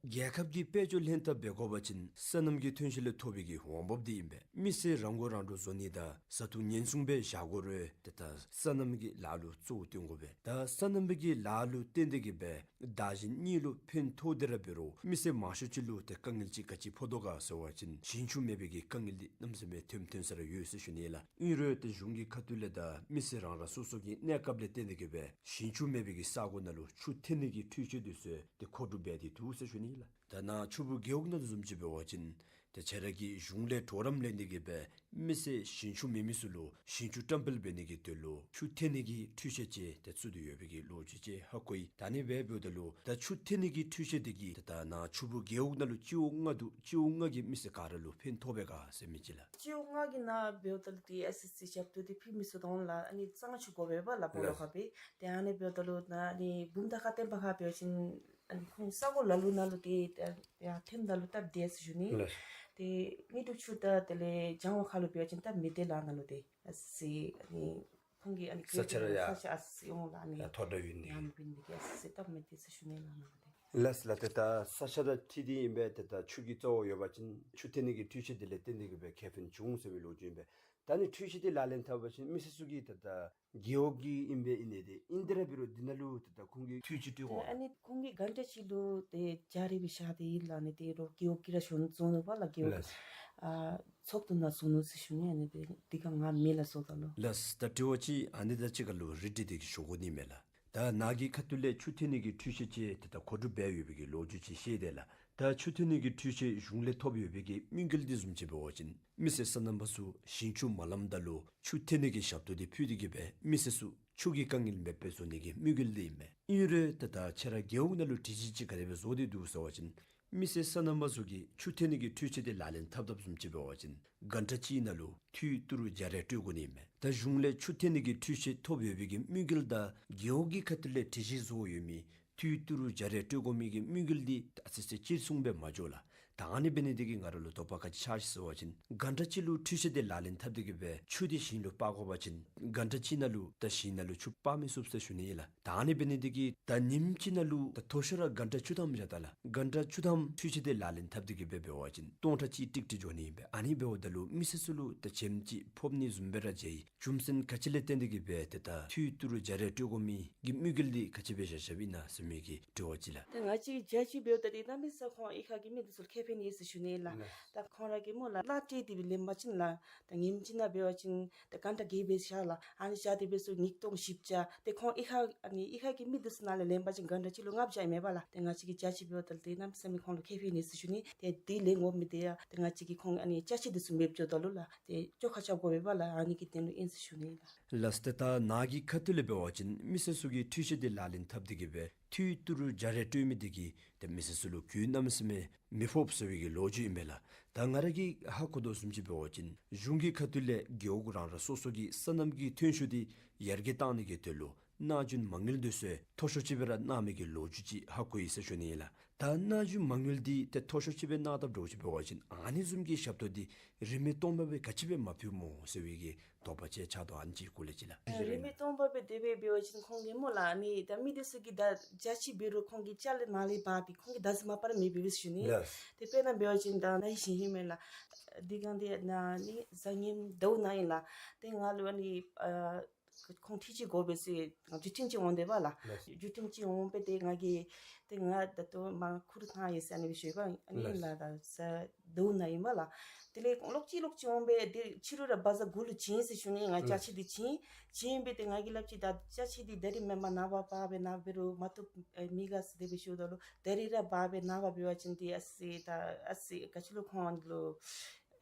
རྒྱལ་ཁབ་ཀྱི་དཔལ་འབྱོར་ལྷན་ཐབས་འབད་དགོ་པ་ཅིན་སོ་ནམ་གྱི་ཐོན་སྐྱེད་ལས་ཐོབ་པའི་གི་འོང་འབབ་འདི་ཨིན་པས། མི་སེར་རང་མགོ་རང་འདྲོངས་བཟོ་ནི་དང་བཟའ་འཐུང་ཉེན་སྲུང་སྦེ་བཞག་དགོ་རུང་ཏེ་ད་སོ་ནམ་གྱི་ལཱ་ལུ་གཙོ་བོ་བཏོན་དགོ་པས། ད་སོ་ནམ་གྱི་ལཱ་ལུ་བརྟེན་ཏེ་གིས་སྦེ་བདག་གཞན་གཉིས་ལུ་ཕན་ཐོགས་ཏེ་ར་འབད་རུང་མི་སེར་མང་ཤོས་ཅིག་ལུ་ཏེ་དཀའ་ངལ་ཅིག་ག་ཅི་ཕོག་དོ་ག་ཟེར་བ་ཅིན་ཞིང་ཆུ་མེད་པའི་གི་དཀའ་ངལ་འདི་གནམ་མེད་ས་མེད་ཐོན་ཐོན་ས་ར་ཡོད་ཟེར་ཞུ་ནི་ལགས། ཨིན་རུང་ཏེ་གཞུང་གི་ཁ་ཐུག་ལས་ད་མི་སེར་རང་རང་སོ་སོ་གི་གནས་སྐབས་ལས་བརྟེན་ཏེ་གིས་སྦེ་ཞིང་ཆུ་མེད་པའི་གི་ས་གོ་ནང་ལུ་ཆུ་འཐེན་ནི་གི་འཕྲུལ་ཆས་འདི་ཚུ་ཏེ་མཁོ་སྒྲུབ་འབད་དེ་འདུག་ཟེར་ཞུ་ནི་ལགས། ད་ནཱ་ཆུ་སྦུག་རྒེད་འོག་ནང་བཟུམ་ཅིག་འབད་བ་ཅིན་ ཏེ་ཁྱེད་ར་གིས་གཞུང་ལས་གྲོགས་རམ་ལེན་ཏེ་གི་སྦེ་མི་སེར་ཞིང་ཆུ་མེད་མི་ཚུ་ལུ་ཞིང་ཆུ་བཀྲམ་སྤེལ་འབད་ནི་གི་དོན་ལུ་ཆུ་འཐེན་ནི་གི་འཕྲུལ་ཆས་ཅིག་ཏེ་བཙུགས་ཏེ་ཡོད་པའི་གི་ལོ་རྒྱུས་ཅིག་ཧ་གོ་ཡི། ད་ཨ་ནི་སྦེ་འབདཝ་ད་ལུ་ད་ཆུ་འཐེན་ནི་གི་འཕྲུལ་ཆས་འདི་གིས་ད་ད་ནཱ་ཆུ་སྦུག་རྒེད་འོག་ནང་ལུ་སྤྱི་འོག་ལྔ་འདུག། སྤྱི་འོག་ལྔ་གི་མི་སེར་ག་ར་ལུ་ཕན་ཐོགས་པས་ག་ཟེར་མི་ཅིག་ལགས། སྤྱི་འོག་ལྔ་གི་ནང་འབདཝ་ད་ལུ་ཏེ་ཨེས་ཨེས་སི་ཞབས་ཏོག་འདི་ཕུལ་མི་ཚུ་དང་ལགས་ཨ་ནི་གཙང་ཆུ་དགོ་པས་པ་ལགས་སྦོ་ལོགས་ཁར་སྦེ། ཏེ་ཨ་ནི་འབདཝ་ད་ལུ་ནཱ་ཨ་ནི་བུམ་ཐང་ཁ་བསྟན་པ་ཁར་འབད་བ་ཅིན་ཨ་ནི་ཁོང་ས་གོ་ལ་ལུ་ནང་ལུ་ཏེ་ཏེ་ཡར་འཐེནམ་ད་ལུ་སྟབས་བདེ་ཟེར་ཞུ་ནི། ལགས། ཏེ་དངོས་གྲུབ་ཆུ་དང་དེ་ལས་བྱང་བ་ཁ་ལུ་འབད་བ་ཅིན་སྟབས་མི་བདེ་ལགས། ནཱ་ལུ་ཏེ་ཨ་ཙི་ཨ་ནི་ཁོང་གི་ཨ་ནི་ས་ཆ་ར་ཡར་ས་ཆ་ཨ་ཙི་ཡོང་ལགས་ཨ་ནི་ཡར་མཐོ་དྲགས་ཡོད་ནི་ཡར་མི་འབད་ནི་དེ་གིས་ཨ་ཙི་སྟབས་མི་བདེ་ཟེར་ཞུ་ནི་ལགས། ནཱ་ལུ་ཏེ། ལགས་ལགས། ཏེ་ད་ས་ཆ་དང་འཁྲིལ་ཏེ་ཨིན་པས། ཏེ་ད་ཆུ་གི་རྩ་བ་ཡོད་པ་ཅིན་ཆུ་འཐེན་ནི་གི་འཕྲུལ་ཆས་འདི་ལས་བརྟེན་ཏེ་གི་སྦེ་ཁེ་ཕན་བྱུང་ཟེར་བའི་ལོ་རྒྱུས་ཨིན་པས། ད་ཨ་ནི་འཕྲུལ་ཆས་འདི་ལག་ལེན་འཐབ་པ་ཅིན་མི་སེར་ཚུ་གིས་ད་ད་རྒེད་འོག་གི་ཨིན་པས་ཨིན་ནི་དེ་ཨིན་ཏེ་ར་འབད་རུང་འདི་ནང་ལུ་ད་ད་ཁོང་གིས་འཐུས་ཅིག་སྤྲོད་དགོ། ཨ་ནི་ཁོང་གིས་གྷན་ཊ་གཅིག་ལུ་ཏེ་བརྒྱ་རེ་སྦེ་བཞག་སྟེ་ཨིན་ལགས། ཨ་ནི་ཏེ་རོགས་རྒེད་འོག་གིས་ར་ཞུ་བཙུགས་ནུག་པ་ལགས་རྒེད་འོག་གིས། ལགས། ཨ་ཚོགས་འདུ་ནང་བཙུགས་ནུག་ཟེར་ཞུ་ནི། ཨ་ནི་ཏེ་འདི་ག་ང་མེད་ལགས་བཟོ་ད་ལུ། ལགས། ད་དྲི་བ་ཅིག་ཨ་ནི་དང་གཅིག་ཁར་ལུ་རིགས་བསྒྲེས་ཏེ་གི་ཞུ་དགོ་ནི་མས་ལགས། ད་ནཱ་གི་ཁ་ཐུག་ལས་ཆུ་འཐེན་ནི་གི་འཕྲུལ་ཆས་ཅིག་ཏེ་ད་མཁོ་སྒྲུབ་འབད་ཡོད་པའི་གི་ལོ་རྒྱུས་ཅིག་ཤེས་དེས་ལགས། ད་ཆུ་འཐེན་ནི་གི་འཕྲུལ་ཆས་གཞུང་ལས་ཐོབ་ཡོད་པའི་གི་དམིགས་ཡུལ་འདི་བཟུམ་ཅིག་འབད་བ་ཅིན་མི་སེར་སོ་ནམ་པ་ཚུ་ཞིང་ཆུ་མ་ལམ་ད་ལུ་ཆུ་འཐེན་ནི་གི་ཞབས་ཏོག་འདི་ཕུལ་ཏེ་གི་སྦེ་མི་སེར་ཚུ་ཆུ་གི་དཀའ་ངལ་མེདཔ་སྦེ་བཟོ་ནི་གི་དམིགས་ཡུལ་འདི་ཨིན་མས། ཨིན་རུང་ད་ད་ཁྱེད་ར་རྒེད་འོག་ནང་ལུ་སྒྲིག་གཞི་ཅིག་ག་དེ་སྦེ་བཟོ་སྟེ་འདུག་ཟེར་བ་ཅིན་མི་སེར་སོ་ནམ་པ་ཚུ་གིས་ཆུ་འཐེན་ནི་གི་འཕྲུལ་ཆས་འདི་ལག་ལེན་འཐབ་འཐབ་བཟུམ་ཅིག་འབད་བ་ཅིན་གྷན་ཊ་གཅིག་ནང་ལུ་ཐུད་ཏི་རུ་བརྒྱ་རེ་སྤྲོད་དགོ་ནི་མས། ད་གཞུང་ལས་ཆུ་འཐེན་ནི་གི་འཕྲུལ་ཆས་ཐོབ་ཡོད་པའི་གི་དམིགས་ཡུལ་དང་རྒེད་འོག་གི་ཁ་ཐུག་ལས་སྒྲིག་གཞི་བཟོ་ཡོད་མི་ཐུད་ཏི་རུ་བརྒྱ་རེ་སྤྲོད་དགོ་མི་གི་དམིགས་ཡུལ་འདི་ཨ་ཙི་ཙི་གཅིག་མཚུངས་སྦེ་མ་འགྱོ་ལགས། ད་ཨ་ནི་འབད་ནི་འདི་གིས་ང་ར་ལུ་དོགས་པ་ག་ཅི་ཆགས་ཅི་ཟེར་བ་ཅིན་གྷན་ཊ་གཅིག་ལུ་འཕྲུལ་ཆས་འདི་ལག་ལེན་འཐབ་སྟེ་གི་སྦེ་ཆུ་འདི་ཞིང་ལུ་སྤར་དགོ་པ་ཅིན་གྷན་ཊ་གཅིག་ནང་ལུ་ད་ཞིང་ནང་ལུ་ཆུ་སྤར་མི་ཚུགས་ཟེར་ཞུ་ནི་ཨིན་ལགས། ད་ཨ་ནི་འབད་ནི་འདི་གིས་ད་ཉིནམ་གཅིག་ནང་ལུ་ད་མཐོ་ཤོས་ར་གྷན་ཊ་བཅུ་ཐམ་བཞག་ད་ལགས། གྷན་ཊ་བཅུ་ཐམ་འཕྲུལ་ཆས་འདི་ལག་ལེན་འཐབ་སྟེ་གི་སྦེ་འབད་བ་ཅིན་སྟོང་ཕྲག་གཅིག་ཏིག་ཏི་འགྱོ་ནི་ཨིན་པས། ཨ་ནི་འབདཝ་ད་ལུ་མི་སེར་ཚུ་ལུ་ད་ཇེམ་ཅིག་ཕོག་ནི་བཟུམ་སྦེ་ར་མཇལ་ཡི། རྒྱུ་མཚན་ག་ཅི་ལས་བརྟེན་ཏེ་གི་སྦེ་ཏེ་ད་ཐུད་ཏི་རུ་བརྒྱ་རེ་སྤྲོད་དགོ་མི་གི་དམིགས་ཡུལ་འདི་ག་ཅི་སྦེ་བཞག་བཞགཔ་ཨིན་ན་ཟེར་མི་གི་དྲི་བ་ཅིག་ལགས། ད་ང་བཅས་ཀྱིས་བརྒྱ་ཅིག་འབདཝ་ད་ཏེ་གནམ་མེད་ས་མེད་ཁོང་གཡུས་ཁ་གི་མི་འདི་ཚུ་ལུ་ཁེ་ཕན་ཡོད་ཟེར་ཞུ་ནི་ལགས། ལགས། ད་ཁོང་ར་གིས་སྨོ་ལགས་གླ་སྤྲོད་དེ་སྦེ་ལེན་པ་ཅིན་ལགས་ད་ཉིནམ་གཅིག་ནང་འབད་བ་ཅིན་ད་གྷན་ཊ་བརྒྱད་སྦེ་བཞག་ལགས། ཨ་ནི་བཞག་སྟེ་འབད་ཚུགས་ཉིས་སྟོང་བཞི་བརྒྱ། ཏེ་ཁོང་གཡུས་ཁ་ཨ་ནི་གཡུས་ཁ་གི་མི་འདི་ཚུ་ནང་ལས་ལེན་པ་ཅིན་གྷན་ཊ་གཅིག་ལུ་ལྔ་བརྒྱ་ཨིན་མས་པ་ལགས། ཏེ་ང་བཅས་ཀྱིས་བརྒྱ་ཅིག་འབདཝ་ད་ཏེ་གནམ་མེད་ས་མེད་ཁོང་ལུ་ཁེ་ཕན་ཡོད་ཟེར་ཞུ་ནི། ཏེ་དེ་ལས་ངོ་མི་དེ་ཡང་ཏེ་ང་བཅས་ཀྱིས་ཁོང་ཨ་ནི་ཅ་ཆས་འདི་ཚུ་མེདཔ་འགྱོཝ་ད་ལུ་ལགས་ཏེ་བཅོ་ཁ་རྐྱབ་དགོ་པས་པ་ལགས། ཨ་ནི་གི་དོན་ལུ་ཨིན་ཟེར་ཞུ་ནི་ལགས། ལགས་སོ། ཏེ་ད་ནཱ་གི་ཁ་ཐུག་ལས་འབད་བ་ཅིན་མི་སེར་ཚུ་གིས་འཕྲུལ་ཆས་འདི་ལག་ལེན་འཐབ་སྟེ་གི་སྦེ་ཐུད་ཏི་རུ་བརྒྱ་རེ་སྤྲོད་མི་འདི་གིས་ཏེ་མི་སེར་ཚུ་ལུ་གུ་གནམ་མེད་ས་མེད་མི་ཕོགཔ་ཟེར་བའི་གི་ལོ་རྒྱུས་ཨིན་པས་ལགས། ད་ང་ར་གིས་ཧ་གོ་དོ་བཟུམ་ཅིག་འབད་བ་ཅིན་གཞུང་གི་ཁ་ཐུག་ལས་རྒེད་འོག་རང་རང་སོ་སོ་གི་སོ་ནམ་གྱི་ཐོན་ཤུགས་འདི་ཡར་རྒྱས་གཏང་ནི་གི་དོན་ལུ་གནང་རྒྱུ་མ་དངུལ་འདི་ཚུ་མཐོ་ཤོས་ཅིག་སྦེ་ར་གནང་མི་གི་ལོ་རྒྱུས་ཅིག་ཧ་གོ་ཡི་ཟེར་ཞུ་ནི་ཨིན་ལགས། ད་གནང་རྒྱུ་མ་དངུལ་འདི་ཏེ་མཐོ་ཤོས་ཅིག་སྦེ་གནང་དཔ་འདྲཝ་ཅིག་འབད་བ་ཅིན་ཨ་ནི་བཟུམ་གྱི་ཞབས་ཏོག་འདི་རིན་མེད་སྟོང་པ་སྦེ་ག་ཅི་སྦེ་མ་ཕུལཝ་སྨོ་ཟེར་བའི་གི་དོགས་པ་ཅིག་ཆགས་དོ། ཨ་ནི་ཅིག་སྐོར་ལས་ཅིག་ལགས། རིན་མེད་སྟོང་པ་སྦེ་དེ་སྦེ་འབད་བ་ཅིན་ཁོང་གིས་སྨོ་ལགས་ཨ་ནི་ད་མི་འདི་ཚུ་གིས་ད་བརྒྱ་ཅིག་འབད་རུང་ཁོང་གིས་ཅ་ལ་མར་ལས་འབག་སྟེ་ཁོང་གིས་ད་ཟེར་མ་པ་ར་མི་འབད་བས་ཞུ་ནི། ལགས། ཏེ་དཔེར་ན་འབད་བ་ཅིན་ད་ནཱ་གི་ཞིང་ཨིན་མས་ལགས། དེ་སྒང་འདི་ནཱ་ཨ་ནི་གཟའ་ཉིམ་ཟླཝ་ནང་ཨིན་ལགས། ཏེ་ང་ལུ་ཨ་ནི་ཨ་ཁོང་འཕྲུལ་ཆས་དགོ་པས་ཟེར་བརྒྱུད་འཕྲིན་ཅིག་འོང་དེས་པ་ལགས། ལགས། བརྒྱུད་འཕྲིན་ཅིག་འོང་སྦེ་ཏེ་ང་གིས་ཏེ་ང་ད་ལྟོ་མར་ཁུ་རུ་ཐང་ཡོད་ཟེར་ཨ་ནི་སྦེ་ཞུ་ཡི་པ། ཨ་ནི་ལགས། ལགས་ད་གཟའ་ཟླཝ་ནང་ཨིན་པ་ལགས། དེ་ལས་ལོག་ཅི་ལོག་ཅི་འོང་སྦེ་ཏེ་ཕྱི་རུ་ར་བ་ཛར་གུ་ལུ་བྱིན་ཟེར་ཞུ་ནི། ང་ཅ་ཆས་འདི་བྱིན་བྱིན་སྦེ་ཏེ་ང་གིས་སླབ་ཅི་ད་ཅ་ཆས་འདི་ད་རིས་མེན་པར་ནངས་པ་འབག་སྦེ་ནངས་པ་འབད་རུང་མ་བཏུབ་ཨེ་མི་ག་ཟེར་དེ་སྦེ་ཞུཝ་ད་ལུ་ད་རིས་ར་འབག་སྦེ་ནངས་པ་འབད་བ་ཅིན་ཏེ་ཨ་ཙི་ད་ཨ་ཙི་ག་ཅི་ལོ་ཁོང་ལུ་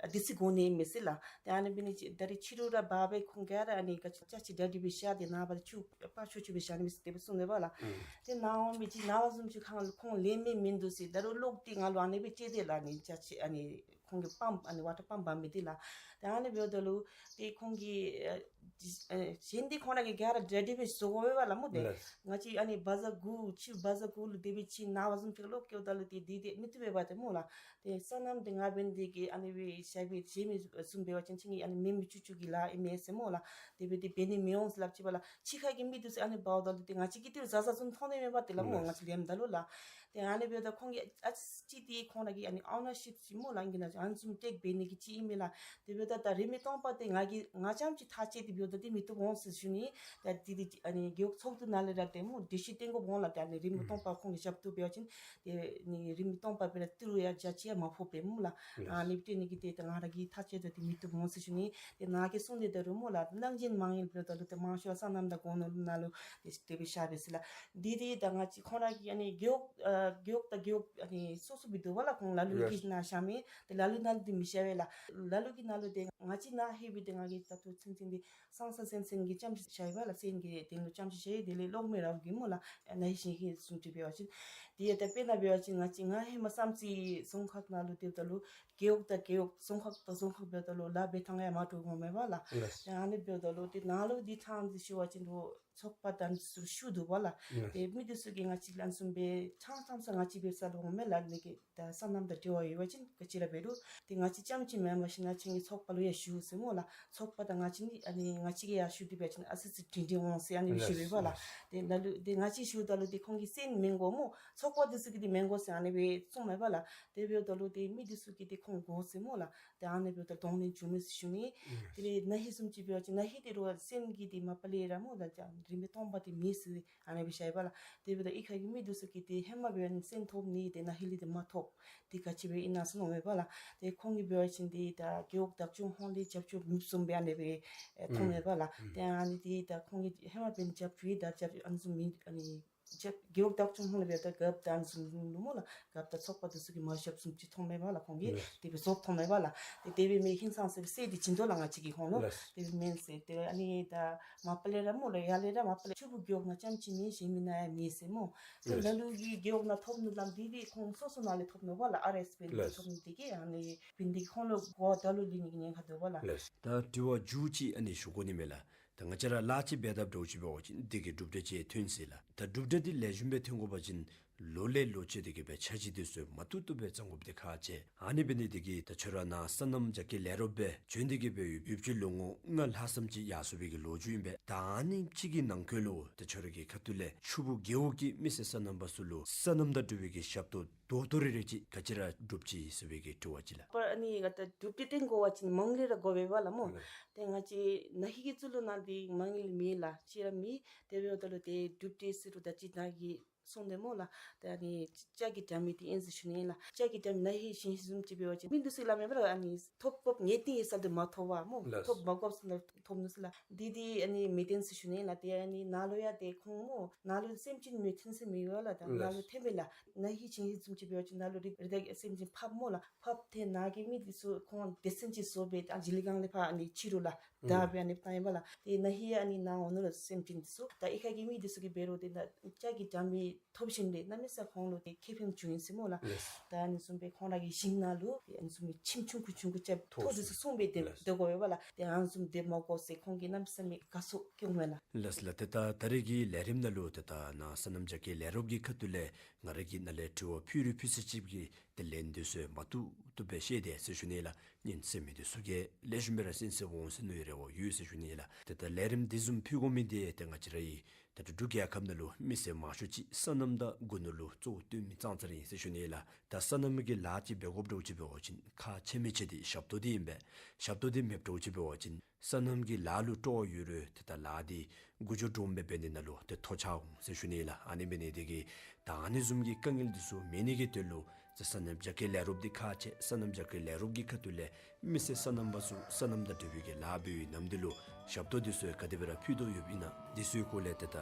ཨ་དུས་ཚོད་འགོར་ནི་མས་ཟེར་ལགས། ཏེ་ཨ་ནི་འབད་ནི་ཅིག་ད་རིས་ཕྱི་རུ་ར་འབག་སྦེ་ཁོང་ག་ར་ཨ་ནི་ག་ཅི་ཅ་ཆས་གྲ་སྒྲིག་སྦེ་བཞག་སྟེ་ནངས་པ་ཆུ་སྤར་ཆོག་ཆོ་སྦེ་བཞག་ནི་མས་ཟེར་དེ་སྦེ་གསུངས་ནུག་པ་ལགས། ཨུམ། ཏེ་ནངས་པ་མི་ཅིག་ནངས་པ་བཟུམ་ཅིག་ཁར་ཁོང་ལེན་མི་མིན་འདུག་ཟེར། ད་རུང་ལོག་སྟེ་ང་ལུ་ཨ་ནི་སྦེ་སྤྲོད་དེས་ལགས། ཨ་ནི་ཅ་ཆས་ཨ་ནི་ཁོང་གི་པམཔ་ཨ་ནི་ཝ་ཊར་པམཔ་འབག་མི་འདི་ལགས། ཏེ་ཨ་ནི་འབདཝ་ད་ལུ་ཏེ་ཁོང་གིས་ཨ་ཨ་གཞན་འདི་ཁོང་ར་གིས་ག་ར་གྲ་སྒྲིག་སྦེ་བཟོ་དགོ་པས་པ་ལགས་སྨོ། ཏེ་ལགས། ང་བཅས་ཨ་ནི་བ་ཛར་གུ་ཕྱི་བ་ཛར་གུ་ལུ་དེ་སྦེ་ཕྱི་ནངས་པ་བཟུམ་ཅིག་ལོག་སྐྱེལཝ་ད་ལུ་ཏེ་འདི་འདི་མི་བཏུབ་པས་པ་ཏེ་སྨོ་ལགས། ཏེ་སོ་ནམ་འདི་ང་འབད་ནི་འདི་གིས་ཨ་ནི་སྦེ་ཞབས་པད་ཞན་མི་བཟུམ་འབད་བ་ཅིན་ཁྱེད་ངེའི་ཨ་ནི་མེན་མི་བཅུག་བཅུག་གི་ལཱ་ཨིན་མས་ཟེར་སྨོ་ལགས། དེ་སྦེ་ཏེ་འབད་ནི་མི་འོང་ཟེར་སླབ་ཅི་པ་ལགས། ཕྱི་ཁ་གི་མི་འདི་ཚུ་ཨ་ནི་འབག་འོངམ་ད་ལུ་ཏེ་ང་བཅས་ཀྱིས་ཏེ་གཟའ་གཟའ་བཟུམ་མཐོང་ནི་མས་པ་ཏེ་ལགས་སྨོ། ལགས། ང་བཅས་ལེནམ་ད་ལུ་ལགས། ཏེ་ཨ་ནི་འབདཝ་ད་ཁོང་གིས་ཨ་ཙི་ཅིག་ཏེ་ཁོང་ར་གི་ཨ་ནི་ཨོ་ནར་ཤིཔ་ཅིག་སྨོ་ལགས། ཨིང་སྐད་ནང་ཨ་ནི་བཟུམ་ཅིག་འབད་ནི་གི་ཅིག་ཨིན་མས་ལགས། དེ་འབདཝ་ད་ད་རིན་མེད་སྟོང་པ་འདི་ང་གིས་ང་རྐྱངམ་ཅིག་ཐག་བཅད་དེ་ འབདཝ་ད་འདི་མི་བཏུབ་འོང་ཟེར་ཞུ་ནི། ད་འདི་འདི་ཨ་ནི་རྒེད་འོག་ཚོགས་འདུ་ནང་ལས་ར་ཏེ་སྨོ་འགྲེལ་བཤད་བཏོན་དགོཔ་འོང་ལགས། ཏེ་ཨ་ནི་རིན་མེད་སྟོང་པ་ཁོང་གི་ཞབས་ཏོག་འབད་བ་ཅིན་ཏེ་ཨ་ནི་རིན་མེད་སྟོང་པ་སྦེ་ར་ཏི་རུ་ཡང་བརྒྱ་ཅིག་ཡང་མ་ཕོགཔ་སྦེ་སྨོ་ལགས། ཨ་ནི་འབད་ནི་གི་ཏེ་ད་ང་ར་གིས་ཐག་བཅད་ད་འདི་མི་བཏུབ་འོང་ཟེར་ཞུ་ནི། ཏེ་ནཱ་གིས་གསུངས་ཏེ་ད་རུང་སྨོ་ལགས། གནང་སྦྱིན་མང་ཡིན་འབདཝ་ད་ལུ་ཏེ་མང་ཤོས་སོ་ནམ་དང་སྒོ་ནོར་ནང་ལུ་ཏེ་དེ་སྦེ་བཞག་པས་ཟེར་ལགས། འདི་ཏེ་ད་ང་བཅས་ཁོང་ར་གི་ཨ་ནི་རྒེད་འོག་ཨ་རྒེད་འོག་དང་རྒེད་འོག་ཨ་ནི་སོ་སོ་སྦེ་འདུག་པ་ལགས། ཁོང་ལ་ལུ་གི་ནང་བཞག་མི་ཏེ་ལ་ལུ་ནང་ལུ་འདི་མི་བཞག་པས་ལགས། ལ་ལུ་གི་ནང་ལུ་ཏེ་ང་བཅས་ནཱ་ལྷོདཔ་ད་ང་གིས་ད་ལྟོ་ཚུན་ཚོད་འདི་སང་ས་སེམས་ཅན་གྱི་ཙམ་ཅིག་བཞག་ཡི་པ་ལགས། སེམས་ཅན་གྱི་དོན་ལུ་ཙམ་ཅིག་བཞག་ཡི། དེ་ལས་གློག་མེ་ར་གི་སྨོ་ལགས། ཨ་ནཱ་ཧེ་ཤིང་ཧེ་བཟུམ་ཅིག་འབད་བ་ཅིན་ཏེ་ཡ་ད་དཔེར་ན་འབད་བ་ཅིན་ང་བཅས་ང་ཧེ་མ་བསམ་རྩེ་རྫོང་ཁག་ནང་ལུ་སྡོདཔ་ད་ལུ་རྒེད་འོག་དང་རྒེད་འོག་རྫོང་ཁག་དང་རྫོང་ཁག་འབདཝ་ད་ལུ་ལཱ་འབད་ཐངས་ཡང་མ་འདྲཝ་འོང་མས་པ་ལགས། ལགས། ཏེ་ཨ་ནི་འབདཝ་ད་ལུ་ཏེ་ནཱ་ལུ་འདི་ཐང་འདི་ཞུ་བ་ཅིན་རུང་ཚོགས་པ་དང་ཚུ་ཞུ་འདུག་པ་ལགས། ལགས། ཏེ་མི་འདི་ཚུ་གིས་ང་བཅས་ལན་གསུམ་སྦེ་ཆང་ཐམ་ས་ང་བཅས་འབད་ས་ལུ་འོང་མས་ལགས། ནི་གི་ད་སོ་ནམ་དང་འབྲེལ་བ་ཡོད་པ་ཅིན་ག་ཅི་ར་འབད་རུང་ཏེ་ང་བཅས་རྐྱངམ་ཅིག་མེན་པར་ཞིན་ན་ཁྱེད་ཀྱི་ཚོགས་པ་ལུ་ཡང་ཞུ་ཟེར་སྨོ་ལགས། ཚོགས་པ་དང་ང་བཅས་ནི་ཨ་ནི་ང་བཅས་ཀྱིས་ཡང་ཞུ་སྟེ་འབད་བ་ཅིན་ཨ་ཙི་ཙི་སྒྲིང་སྒྲིང་འོང་ཟེར་ཨ་ནི་ཞུ་ཡི་པ་ལགས། ལགས། ཏེ་ལ་ལུ་ཏེ་ང་བཅས་ཞུཝ་ད་ལུ་ཏེ་ཁོང་གིས་སེམས་མི་དགོ་སྨོ། ཚོགས་པ་འདི་ཚུ་གིས་འདི་མི་དགོ་ཟེར་ཨ་ནི་སྦེ་གསུངམ་མས་པ་ལགས། དེ་འབདཝ་ད་ལུ་ཏེ་མི་འདི་ཚུ་གིས་ཏེ་ཁོང་དགོ་ཟེར་སྨོ་ལགས། ཏེ་ཨ་ནི་འབདཝ་ད་གདོང་ལེན་བྱུང་མས་ཟེར་ཞུ་ནི། ལགས། དེ་ལས་ནཱ་ཧེ་བཟུམ་ཅིག་འབད་བ་ཅིན་ནཱ་ཧེ་འདི་རུང་སེམས་ཀྱི་འདི་མ་པ་ལས་ར་སྨོ་ད་རིན་མེད་སྟོང་པ་འདི་མེད་ཟེར་ཨ་ནི་སྦེ་བཤད་པ་ལགས། དེ་འབདཝ་ད་ཨི་ཁ་གི་མི་འདི་ཚུ་གིས་ཏེ་ཧེ་མ་འབད་བ་ཅིན་སེམས་ཐོབ་ནི་ཏེ་ནཱ་ཧེ་ལས་ཏེ་མ་ཐོབ། ཏེ་ག་ཅི་སྦེ་ཨིན་ན་ཟེར་མནོཝ་མས་པ་ལགས། ཏེ་ཁོང་གིས་འབད་བ་ཅིན་ཏེ་ད་རྒེད་འོག་བདག་སྐྱོང་ཧོངས་ལས་རྒྱབ་སྐྱོར་མེདཔ་བཟུམ་སྦེ་ཨ་ནི་སྦེ་ཨེ་མཐོངམ་མས་པ་ལགས། ཏེ་ཨ་ནི་ཏེ་ད་ཁོང་གིས་ཧེ་མ་འབད་ནི་རྒྱབ་སྐྱོར་ད་རྒྱབ་ཨ་ནི་བཟུམ་མེད་ཨ་ནི་རྒྱབ་རྒེད་འོག་བདག་སྐྱོང་ཧོངས་ལས་འབདཝ་ད་རྒཔོ་དང་ཨ་ནི་བཟུམ་ལུ་སྨོ་ལགས། རྒཔོ་དང་ཚོགས་པ་འདི་ཚུ་གིས་མ་བཞགཔ་བཟུམ་ཅིག་མཐོངམ་མས་པ་ལགས། ཁོང་གིས་ལགས། དེ་སྦེ་བཟོ་མཐོངམ་མས་པ་ལགས། ཏེ་དེ་སྦེ་མེན་ཧིང་སངས་ས་སྦེ་སེལ་ཏེ་བྱིན་དོ་ལགས། ང་བཅས་ཀྱིས་ཁོང་ལུ་ལགས། དེ་སྦེ་མེན་ཟེར་ཏེ་ཨ་ནི་ད་མ་པ་ལས་ར་སྨོ་ལགས། ཡར་ལས་ར་མ་པ་ལས་ཆུ་བུ་རྒེད་འོག་ནང་རྐྱངམ་ཅིག་མེན། གཞན་མི་ནང་ཡང་མེད་ཟེར་སྨོ། ཏེ་ལགས། ལ་ལུ་གི་རྒེད་འོག་ནང་ཐོབ་ནི་ལམ་འདི་འདི་ཁོང་སོ་སོ་ནང་ལས་ཐོབ་ནི་པ་ལགས། ཨར་ཨེསི་པི་ལས་ལགས། ཐོབ་ནི་འདི་གིས་ཨ་ནི་འབད་ནི་འདི་གིས་ཁོང་ལུ་གོ་བ་ད་ལུ་ལུས་ནི་གི་ཉེན་ཁ་འདུག་པ་ལགས། ལགས། ད་དྲི་བ་མཇུག་ཅིག་ཨ་ནི་ཞུ་དགོ་ནི་མས་ལགས། ད་ང་བཅས་ར་ལཱ་ཅིག་འབད་དཔ་འདྲཝ་ཅིག་འབད་བ་ཅིན་དེ་གི་གྲུབ་འབྲས་ཅིག་ཐོན་ཟེར་ལགས། ད་གྲུབ་འབྲས་འདི་ལེགས་ཤོམ་སྦེ་ཐོན་དགོ་པ་ཅིན་ལོ་ལས་ལོ་ཅིག་དེ་གི་སྦེ་འཆར་གཞི་འདི་ཚུ་མ་བཏུབ་བཏུབ་སྦེ་བརྩམ་དགོཔ་འདི་ཁག་ཆེ། ཨ་ནི་འབད་ནི་དེ་གིས་ད་ཁྱོད་ར་ནཱ་སོ་ནམ་རྒྱ་སྐྱེད་ལས་རོགསཔ་སྦེ་བྱོན་ཏེ་གི་སྦེ་ཡོདཔ་ཅིག་ལུ་ངོ་ལྔ་ལྷག་ཙམ་ཅིག་ཡར་སོང་བའི་གི་ལོ་རྒྱུས་ཨིན་པས། ད་ཨ་ནི་ཅིག་གི་ནང་འཁོད་ལུ་ད་ཁྱོད་ར་གི་ཁ་ཐུག་ལས་ཆུ་བུ་རྒེད་འོག་གི་མི་སེར་སོ་ནམ་པ་ཚུ་ལུ་སོ་ནམ་དང་འབྲེལ་བའི་གི་ཞབས་ཏོག་ཏོག་ཏོ་རེ་རེ་ཅིག་ག་ཅི་ར་སྒྲུབ་ཅི་ཟེར་བའི་གི་དྲི་བ་ཅིག་ལགས། པར་ཨ་ནི་ང་ད་གྲུབ་འབྲས་སྟོན་དགོ་པ་ཅིན་མང་ལས་ར་དགོ་པས་པ་ལགས་སྨོ། ལགས། ཏེ་ང་བཅས་ནཱ་ཧེ་གི་ཚུ་ལུ་ནཱ་འདི་མང་ལས་མེད་ལགས། ཅིག་ར་མེད། དེ་འབདཝ་ད་ལུ་ཏེ་གྲུབ་འབྲས་ཟེར་རུང་ད་ཅི་ནཱ་གིས་གསུངས་ཏེ་སྨོ་ལགས། ཏེ་ཨ་ནི་ལྕགས་ཀྱི་དྲ་མིག་འདི་ཨིན་ཟེར་ཞུ་ནི་ལགས། ལྕགས་ཀྱི་དྲ་མིག་ནཱ་ཧེ་ཞིང་ཧེ་བཟུམ་ཅིག་འབད་བ་ཅིན་མི་འདི་ཚུ་སླབ་མས་པ་ལགས། ཨ་ནི་ཐོབ་དགོཔ་ངེས་ཏིག་ཡོད་ས་ལུ་མ་ཐོབ་པ་སྨོ། ལགས། ཐོབ་མ་དགོཔ་ས་ལུ་ཐོབ་ནུག་ཟེར་ལགས། འདི་འདི་ཨ་ནི་མི་བདེན་ཟེར་ཞུ་ནི་ལགས། ཏེ་ཨ་ནི་ནཱ་ལུ་ཡང་ཏེ་ཁོང་སྨོ་ནཱ་ལུ་སེམས་ཅན་མི་ཐོན་ས་མེད་པ་ལགས། ད་ལགས། ནཱ་ལུ་ཐོན་པས་ལགས། ནཱ་ཧེ་ཞིང་ཧེ་བཟུམ་ཅིག་འབད་བ་ཅིན་ནཱ་ལུ་རི་རི་དྭགས་སེམས་ཅན་ཕབ་སྨོ་ལགས། ཕབ་སྟེ་ནཱ་གི་མི་འདི་ཚུ་ཁོང་སྡེ་ཚན་ཅིག་བཟོ་སྦེ་ཨ་ལྗིད་ལི་སྒང་ལས་ཕར་ཨ་ནི་ཕྱི་རུ་ལགས། ད་ཨུམ་སྦེ་ཨ་ནི་བཏང་ཡི་པ་ལགས། ཏེ་ནཱ་ཧེ་ཨ་ནི་ནཱ་འོང་ནུག་ལགས་སེམས་ཅན་འདི་ཚུ། ད་ཨི་ཁ་གི་མི་འདི་ཚུ་གིས་འབད་རུང་ཏེ་ད་ལྕགས་ཀྱི་དྲ་མིག་ཐོབ་ཞིནམ་ལས་གནམ་མེད་ས་མེད་ཁོང་ལུ་ཏེ་ཁེ་ཕན་བྱུང་ཡི་ཟེར་སྨོ་ལགས། ལགས། ད་ཨ་ནི་བཟུམ་སྦེ་ཁོང་ར་གི་ཞིང་ནང་ལུ་ཏེ་ཨ་ནི་བཟུམ་སྦེ་ཁྱིམ་ཆུང་ཀུ་ཆུང་ཀུ་ཅིག་ཐོག་ཐོག་འདི་ཚུ་སྲུང་སྦེ་ཏེ་ལགས། སྡོད་དགོ་པས་པ་ལགས། ཏེ་ཨ་ནི་བཟུམ་སྡོད་མ་དགོ་ཟེར་ཁོང་གིས་གནམ་མེད་ས་མེད་དགའ་ཚོར་སྐྱེཝ་མས་ལགས། ལགས་ལགས། ཏེ་ད་ད་རེས་ཀྱི་ལས་རིམ་ནང་ལུ་ཏེ་ད་ནཱ་སོ་ནམ་རྒྱ་སྐྱེད་ལས་རོགསཔ་གི་ཁ་ཐུག་ལས་ང་ར་གིས་ནཱ་ལས་དྲི་བ་ཕུལ་རུང་ཕུལ་ས་ཅིག་གི་ཏེ་ལན་འདི་ཚུ་མ་བཏུབ་བཏུབ་སྦེ་བཤད་དེས་ཟེར་ཞུ་ནི་ལགས། ཉན་གསན་མི་འདི་ཚུ་གིས་ལེགས་ཤོམ་སྦེ་ར་གསན་གསནམ་འོང་ཟེར་མནོ་བའི་རེ་བ་ཡོད་ཟེར་ཞུ་ནི་ལགས། ཏེ་ད་ལས་རིམ་འདི་བཟུམ་ཕུལ་དགོ་མི་འདི་ཏེ་ང་བཅས་རའི་ད་འབྲུག་རྒྱལ་ཁབ་ནང་ལུ་མི་སེར་མང་ཤོས་ཅིག་སོ་ནམ་དང་སྒོ་ནོར་ལུ་གཙོ་བོ་བཏོན་མི་ཙང་ཙ་ར་ཨིན་ཟེར་ཞུ་ནི་ལགས། ད་སོ་ནམ་གྱི་ལཱ་ཅིག་འབད་དགོཔ་འདྲཝ་ཅིག་འབད་བ་ཅིན་ཁག་ཆེ་མི་ཆེ་འདི་ཞབས་ཏོག་འདི་ཨིན་པས། ཞབས་ཏོག་འདི་མེདཔ་འདྲཝ་ཅིག་འབད་བ་ཅིན་སོ་ནམ་གྱི་ལཱ་ལུ་སྤྲོ་བ་ཡོད་རུང་ཏེ་ད་ལཱ་འདི་འགོ་འགྱོ་འགྱོཝ་མེན་པར་འདི་ནང་ལུ་ཏེ་ཐོ་ཆགས་འོང་ཟེར་ཞུ་ནི་ལགས། ཨ་ནི་འབད་ནི་འདི་གིས་ད་ཨ་ནི་བཟུམ་གྱི་དཀའ་ངལ་འདི་ཚུ་མེད་ནི་གི་དོན་ལུ་ཏེ་སོ་ནམ་རྒྱ་སྐྱེད་ལས་རོགསཔ་འདི་ཁག་ཆེ། སོ་ནམ་རྒྱ་སྐྱེད་ལས་རོགསཔ་གི་ཁ་ཐུག་ལས་མི་སེར་སོ་ནམ་པ་ཚུ་སོ་ནམ་དང་འབྲེལ་བའི་གི་ལཱ་འབད་བའི་ནམ་དུས་ལུ་ཞབས་ཏོག་འདི་ཚུ་ག་དེ་སྦེ་ར་ཕུལ་དོ་ཡོདཔ་ཨིན་ན་འདི་ཚུའི་སྐོར་ལས་ཏེ་ད་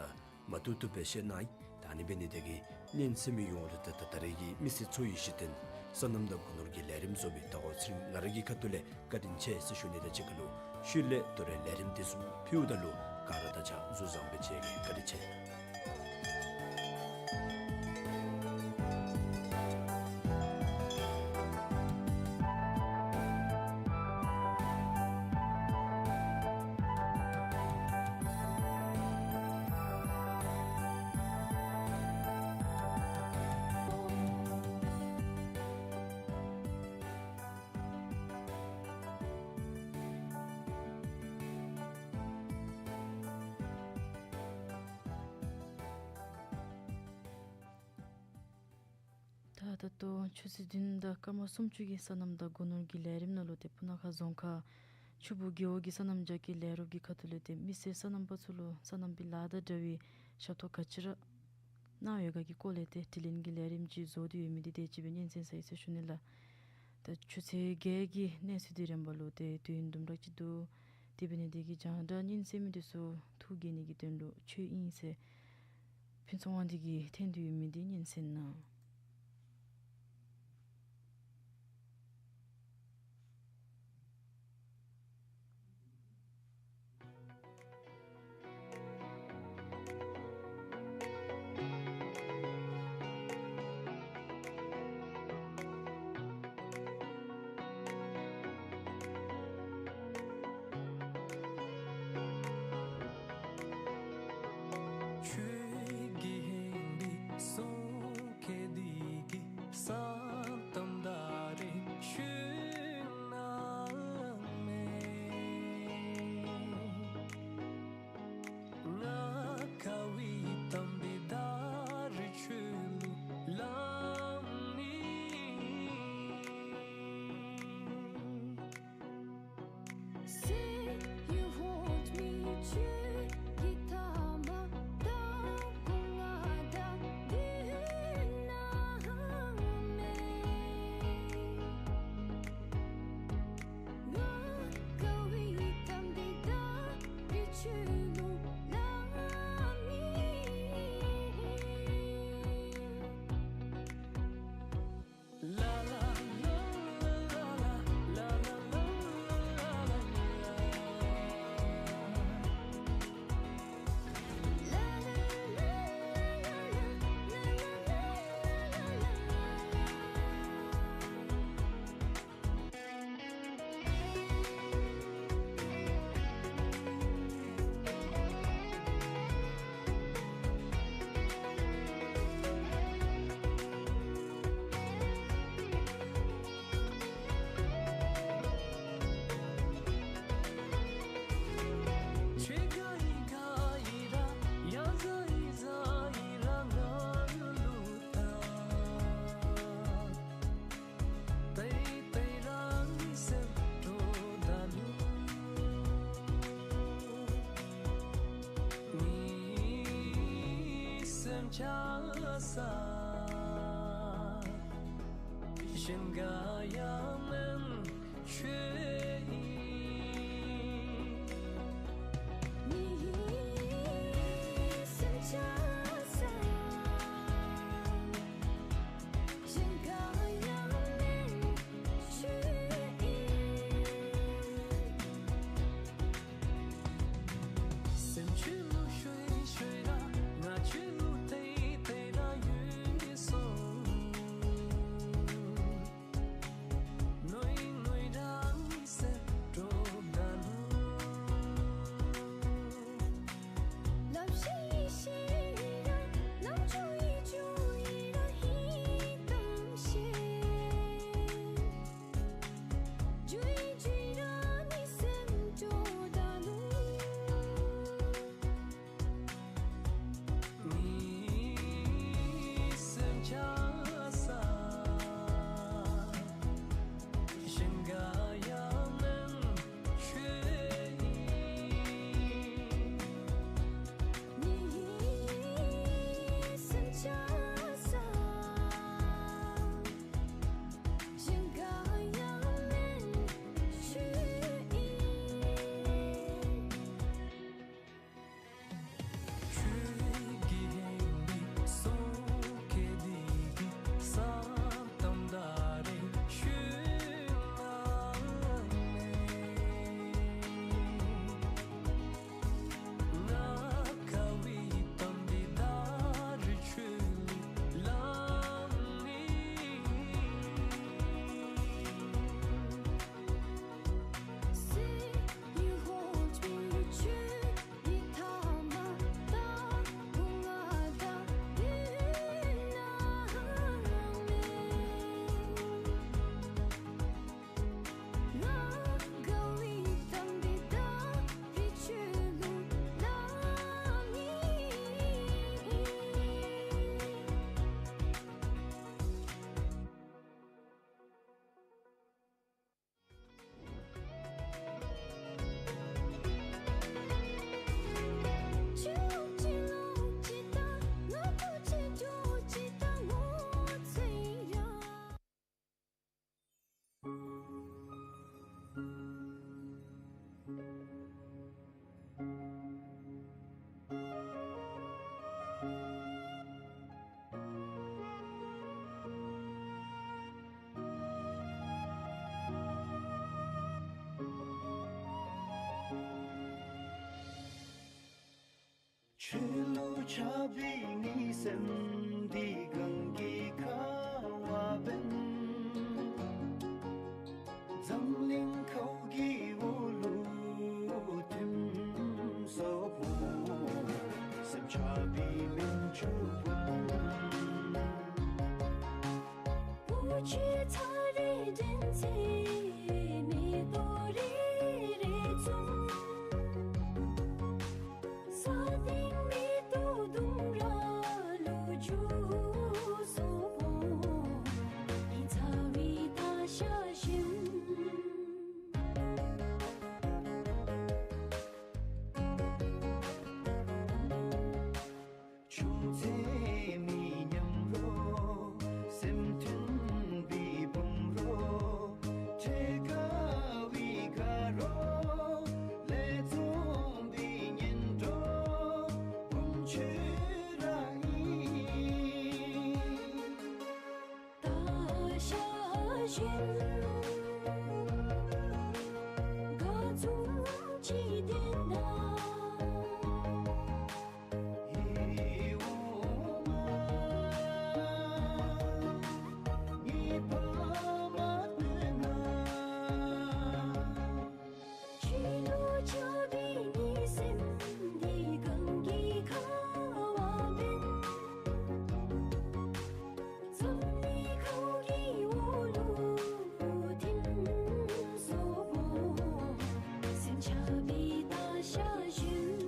མ་བཏུབ་བཏུབ་སྦེ་བཤད་གནང་ཡི། ད་ཨ་ནི་འབད་ནི་འདི་གིས་ཉན་གསན་མི་ཡོངས་ལུ་ཏེ་ད་ད་རེས་ཀྱི་མི་སེར་འཚོ་བའི་གཞི་རྟེན་སོ་ནམ་དང་སྒོ་ནོར་གྱི་ལས་རིམ་བཟོ་བའི་དར་ཀོས་ཚེ་རིང་ང་ར་གི་ཁ་ཐུག་ལས་བཀའ་དྲིན་ཆེ་ཟེར་ཞུ་ནི་དང་གཅིག་ཁར་ལུ་ཤུལ་ལས་ད་རེས་ལས་རིམ་འདི་ཚུ་ཕུལཝ་ད་ལུ་ག་ར་ད་ཆ་གཟུགས་བཟང་སྦེ་མཇལ་གེ། བཀའ་དྲིན་ཆེ། ད་ད་ལྟོ་ཆུ་ཚོད་བདུན་དང་སྐར་མ་སུམ་ཅུ་གི་སོ་ནམ་དང་སྒོ་ནོར་གྱི་ལས་རིམ་ནང་ལུ་ཏེ་སྤུ་ན་ཁ་རྫོང་ཁག་ ཆུ་སྦུག་རྒེད་འོག་གི་སོ་ནམ་རྒྱ་སྐྱེད་ལས་རོགས་ཀྱི་ཁ་ཐུག་ལས་ཏེ་མི་སེར་སོ་ནམ་པ་ཚུ་ལུ་སོ་ནམ་པའི་ལཱ་དང་འབྲེལ་བའི་ཞབས་ཏོག་ག་ཅི་ར་གནང་ཡོད་ག་གི་སྐོར་ལས་ཏེ་དྲི་ལན་གྱི་ལས་རིམ་ཅིག་བཟོ་སྟེ་ཡོད་མི་འདི་དེ་ཅིག་སྦེ་སྙན་གསན་ས་ཡི་ཟེར་ཞུ་ནི་ལགས། ད་ཆུ་ཚོད་བརྒྱད་ཀྱི་གནས་ཚུལ་འདི་རིམ་པ་ལུ་ཏེ་དུས་ཡུན་དུམ་གྲ་ཅིག་འདུག། དེ་འབད་ནི་འདི་གིས་རྒྱང་བསྒྲགས་སྙན་གསན་མི་འདི་ཚུ་ཐུགས་དགྱེས་ནི་གི་དོན་ལུ་ཆོས་དབྱིངས་ཟེར་ཕུན་ཚོགས་དབང་འདུས་ཀྱིས་འཐེན་ཏེ་ཡོད་མི་འདི་སྙན་གསན་གནང་། ཆོས་ཀྱི་ཧིང་འདི་སྲོག་གི་འདི་གི་ས་དམ་ད་རེ་ཤུལ་ན་མེད། ང་དགའ་བའི་གཏམ་འདི་ད་རེས་ཁྱོད་ལུ་སླབ་ནི། Say you want me, ཁྱོད་ཀྱི་ཐ་མ་ད་ཁོང་ང་ད་འདི་ན་མེད། ང་དགའ་བའི་གཏམ་འདི་ད་རེས་ཁྱོད་ལུ་སླབ་ནི། ཆོས་ལུ་ཆགས་པའི་ངེའི་སེམས་འདི་གངས་ཀྱི་ཁ་བ་འབད། འཛམ་གླིང་ཁཝ་གི་འོག་ལུ་ཐིམ་སོང་སྨོ། སེམས་ཆགས་པའི་མུན་ཆུ་བུམ། བུ་ཆུ་ཚ་རེ་འདྲེན་ཚེ་མེ་ཏོག་རེ་རེ་འཛུམ། ས་སྟེང་མེ་ཏོག་ལྡུམ་ར་ལུ་འགྱུར་སོང་སྨོ། ཉི་ཚ་བའི་སྟག་ཤར་ཞིམ། ཆུང་ཚེ་མི་མཉམ་རོ། སེམས་མཐུན་པའི་བུམ་རོ། འཕྲད་དཀའ་བའི་དགའ་རོ། ལས་བརྩོན་པའི་གཉེན་གྲོགས། བུམ་ཆུ་ར་ཨིན། སྟག་ཤར་ཞིམ། དགའ་འཛུམ་གྱིས་བསྟོད་གནང་། ཧེ་འོ་མ། ངེའི་ཕ་མ་བསྟོད་གནང་། ཆོས་ལུ་ཆགས་པའི་ངེའི་སེམས་འདི་གངས་ཀྱི་ཁ་བ་འབད། འཛམ་གླིང་ཁཝ་གི་འོག་ལུ་ཐིམ་སོང་སྨོ། སེམས་ཆགས་པའི་སྟག་ཤར་ཞིམ།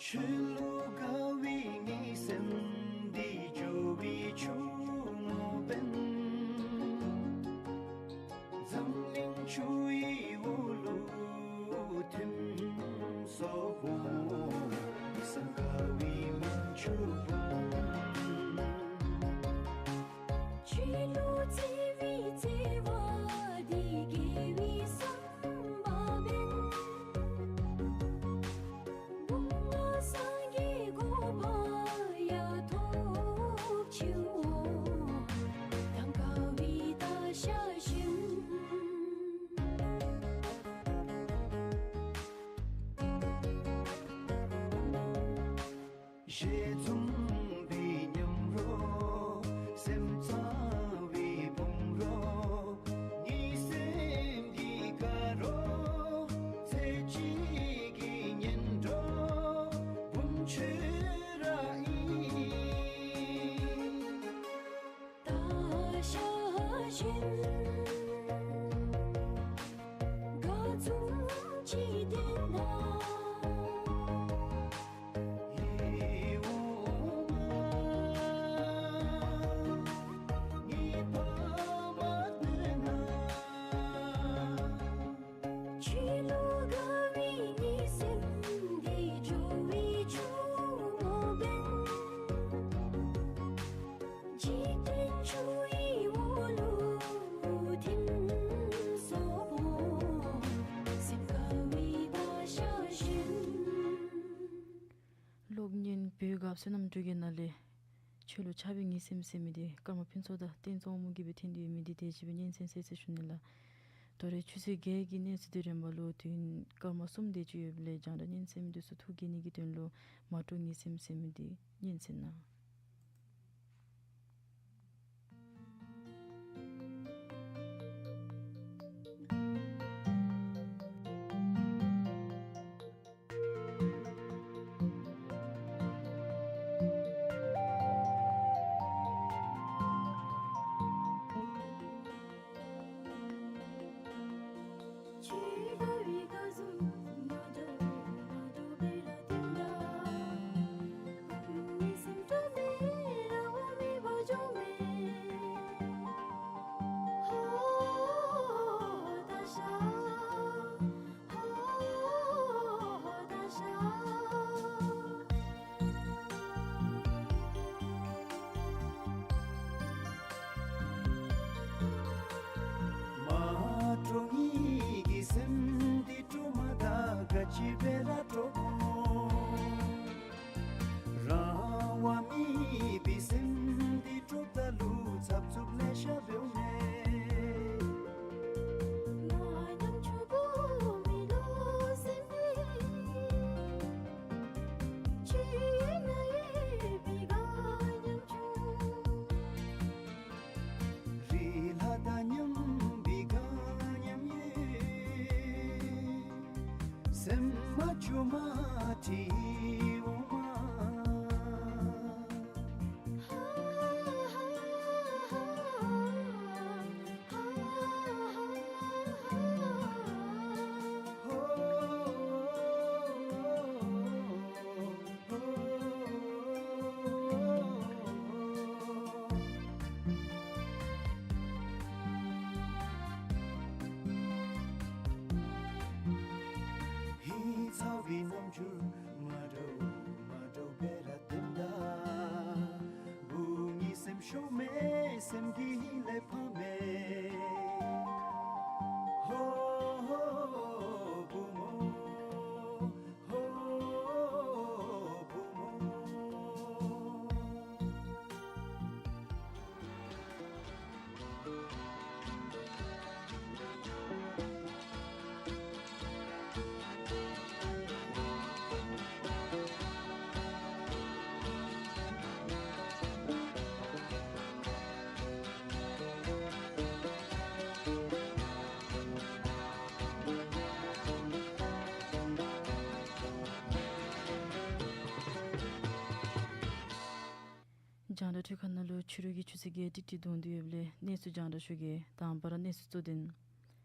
ཆོས་ལུ་དགའ་བའི་ངེའི་སེམས་འདི་འགྱུར་བའི་ཆུ་མོ་འབད། འཛམ་གླིང་ཆུ་ཡི་འོག་ལུ་ཐིམ་སོང་སྨོ། སེམས་དགའ་བའི་མུན་ཆུ་བུམ། ཆོས་ལུ་བརྩེ་བའི་བརྩེ་བ་འདི་དགེ་བའི་བསམ་པ་འབད། བུམ་ལ་སངས་རྒྱས་གོ་འཕང་ཡང་ཐོབ་ཅིག་འོང་། གདངས་དཀར་བའི་སྟག་ཤར་ཞིམ། ཞལ་འཛུམ་པའི་མཉམ་རོ། སེམས་གཙང་བའི་བུམ་རོ། ངེའི་སེམས་ཀྱི་དགའ་རོ། ཚེ་གཅིག་གི་གཉེན་གྲོགས། བུམ་ཆུ་ར་ཨིན། སྟག་ཤར་ཞིམ། དགའ་འཛུམ་གྱིས་བསྟོད་གནང་། ཧེ་འོ་མ། ངེའི་ཕ་མ་བསྟོད་གནང་། ཆོས་ལུ་དགའ་བའི་ངེའི་སེམས་འདི་འགྱུར་བའི་ཆུ་མོ་འབད། འཇིག་རྟེན་ཆུ་ཡི་འོག་ལུ་ཐིམ་སོང་སྨོ། སེམས་དགའ་བའི་སྟག་ཤར་ཞིམ། གློག་བརྙན་བོད་ཁ་བསོད་ནམས་སྒྲོལ་དཀར་ནང་ལས་ཆོས་ལུ་ཆགས་པའི་ངེའི་སེམས་ཟེར་མི་འདི་ཀརྨ་ཕུན་ཚོགས་དང་བསྟན་འཛིན་དབང་མོ་གིས་སྦེ་འཐེན་ཏེ་ཡོད་མི་འདི་དེ་ཅིག་སྦེ་སྙན་གསན་ཟེར་ཞུ་ནི་ལགས། དོ་རུང་ཆོས་ཚན་བརྒྱད་ཀྱི་གནས་ཚུལ་འདི་རིམ་པ་ལུ་དུས་ཡུན་སྐར་མ་གསུམ་དེ་ཅིག་ཡོདཔ་ལས་རྒྱང་བསྒྲགས་སྙན་གསན་མི་འདི་ཚུ་ཐུགས་དགྱེས་ནི་གི་དོན་ལུ་མ་འདྲོག་ངེའི་སེམས་ཟེར་མི་འདི་སྙན་གསན་གནང་། ད་མཉམ་པའི་དགའ་མཉམ་ཡོད། སེམས་མ་སྐྱོ་མ་དྲི་འོང་མ། ཧིང་ཚ་བའི་རྣམ་འགྱུར་མ་འདྲཝ་མ་འདྲཝ་སྦེ་ར་ལྡེམ་ད། བུ་གཉིས་སེམས་ཤོར་མེད། སེམས་ཀྱི་ཧིང་ལས་ཕམ་མེད། ཧོ་ཧོ་བུ་མོ། ཧོ་བུ་མོ། རྒྱང་བསྒྲགས་འཕྲུལ་ཁང་ནང་ལུ་ཕྱི་རུ་གི་ཆུ་ཚོད་བརྒྱད་ཏིག་ཏིག་བརྡུང་སྟེ་ཡོདཔ་ལས་གནས་ཚུལ་རྒྱང་བསྒྲགས་ཞུ་གེ། དང་པ་ར་གནས་ཚུལ་གཙོ་དོན།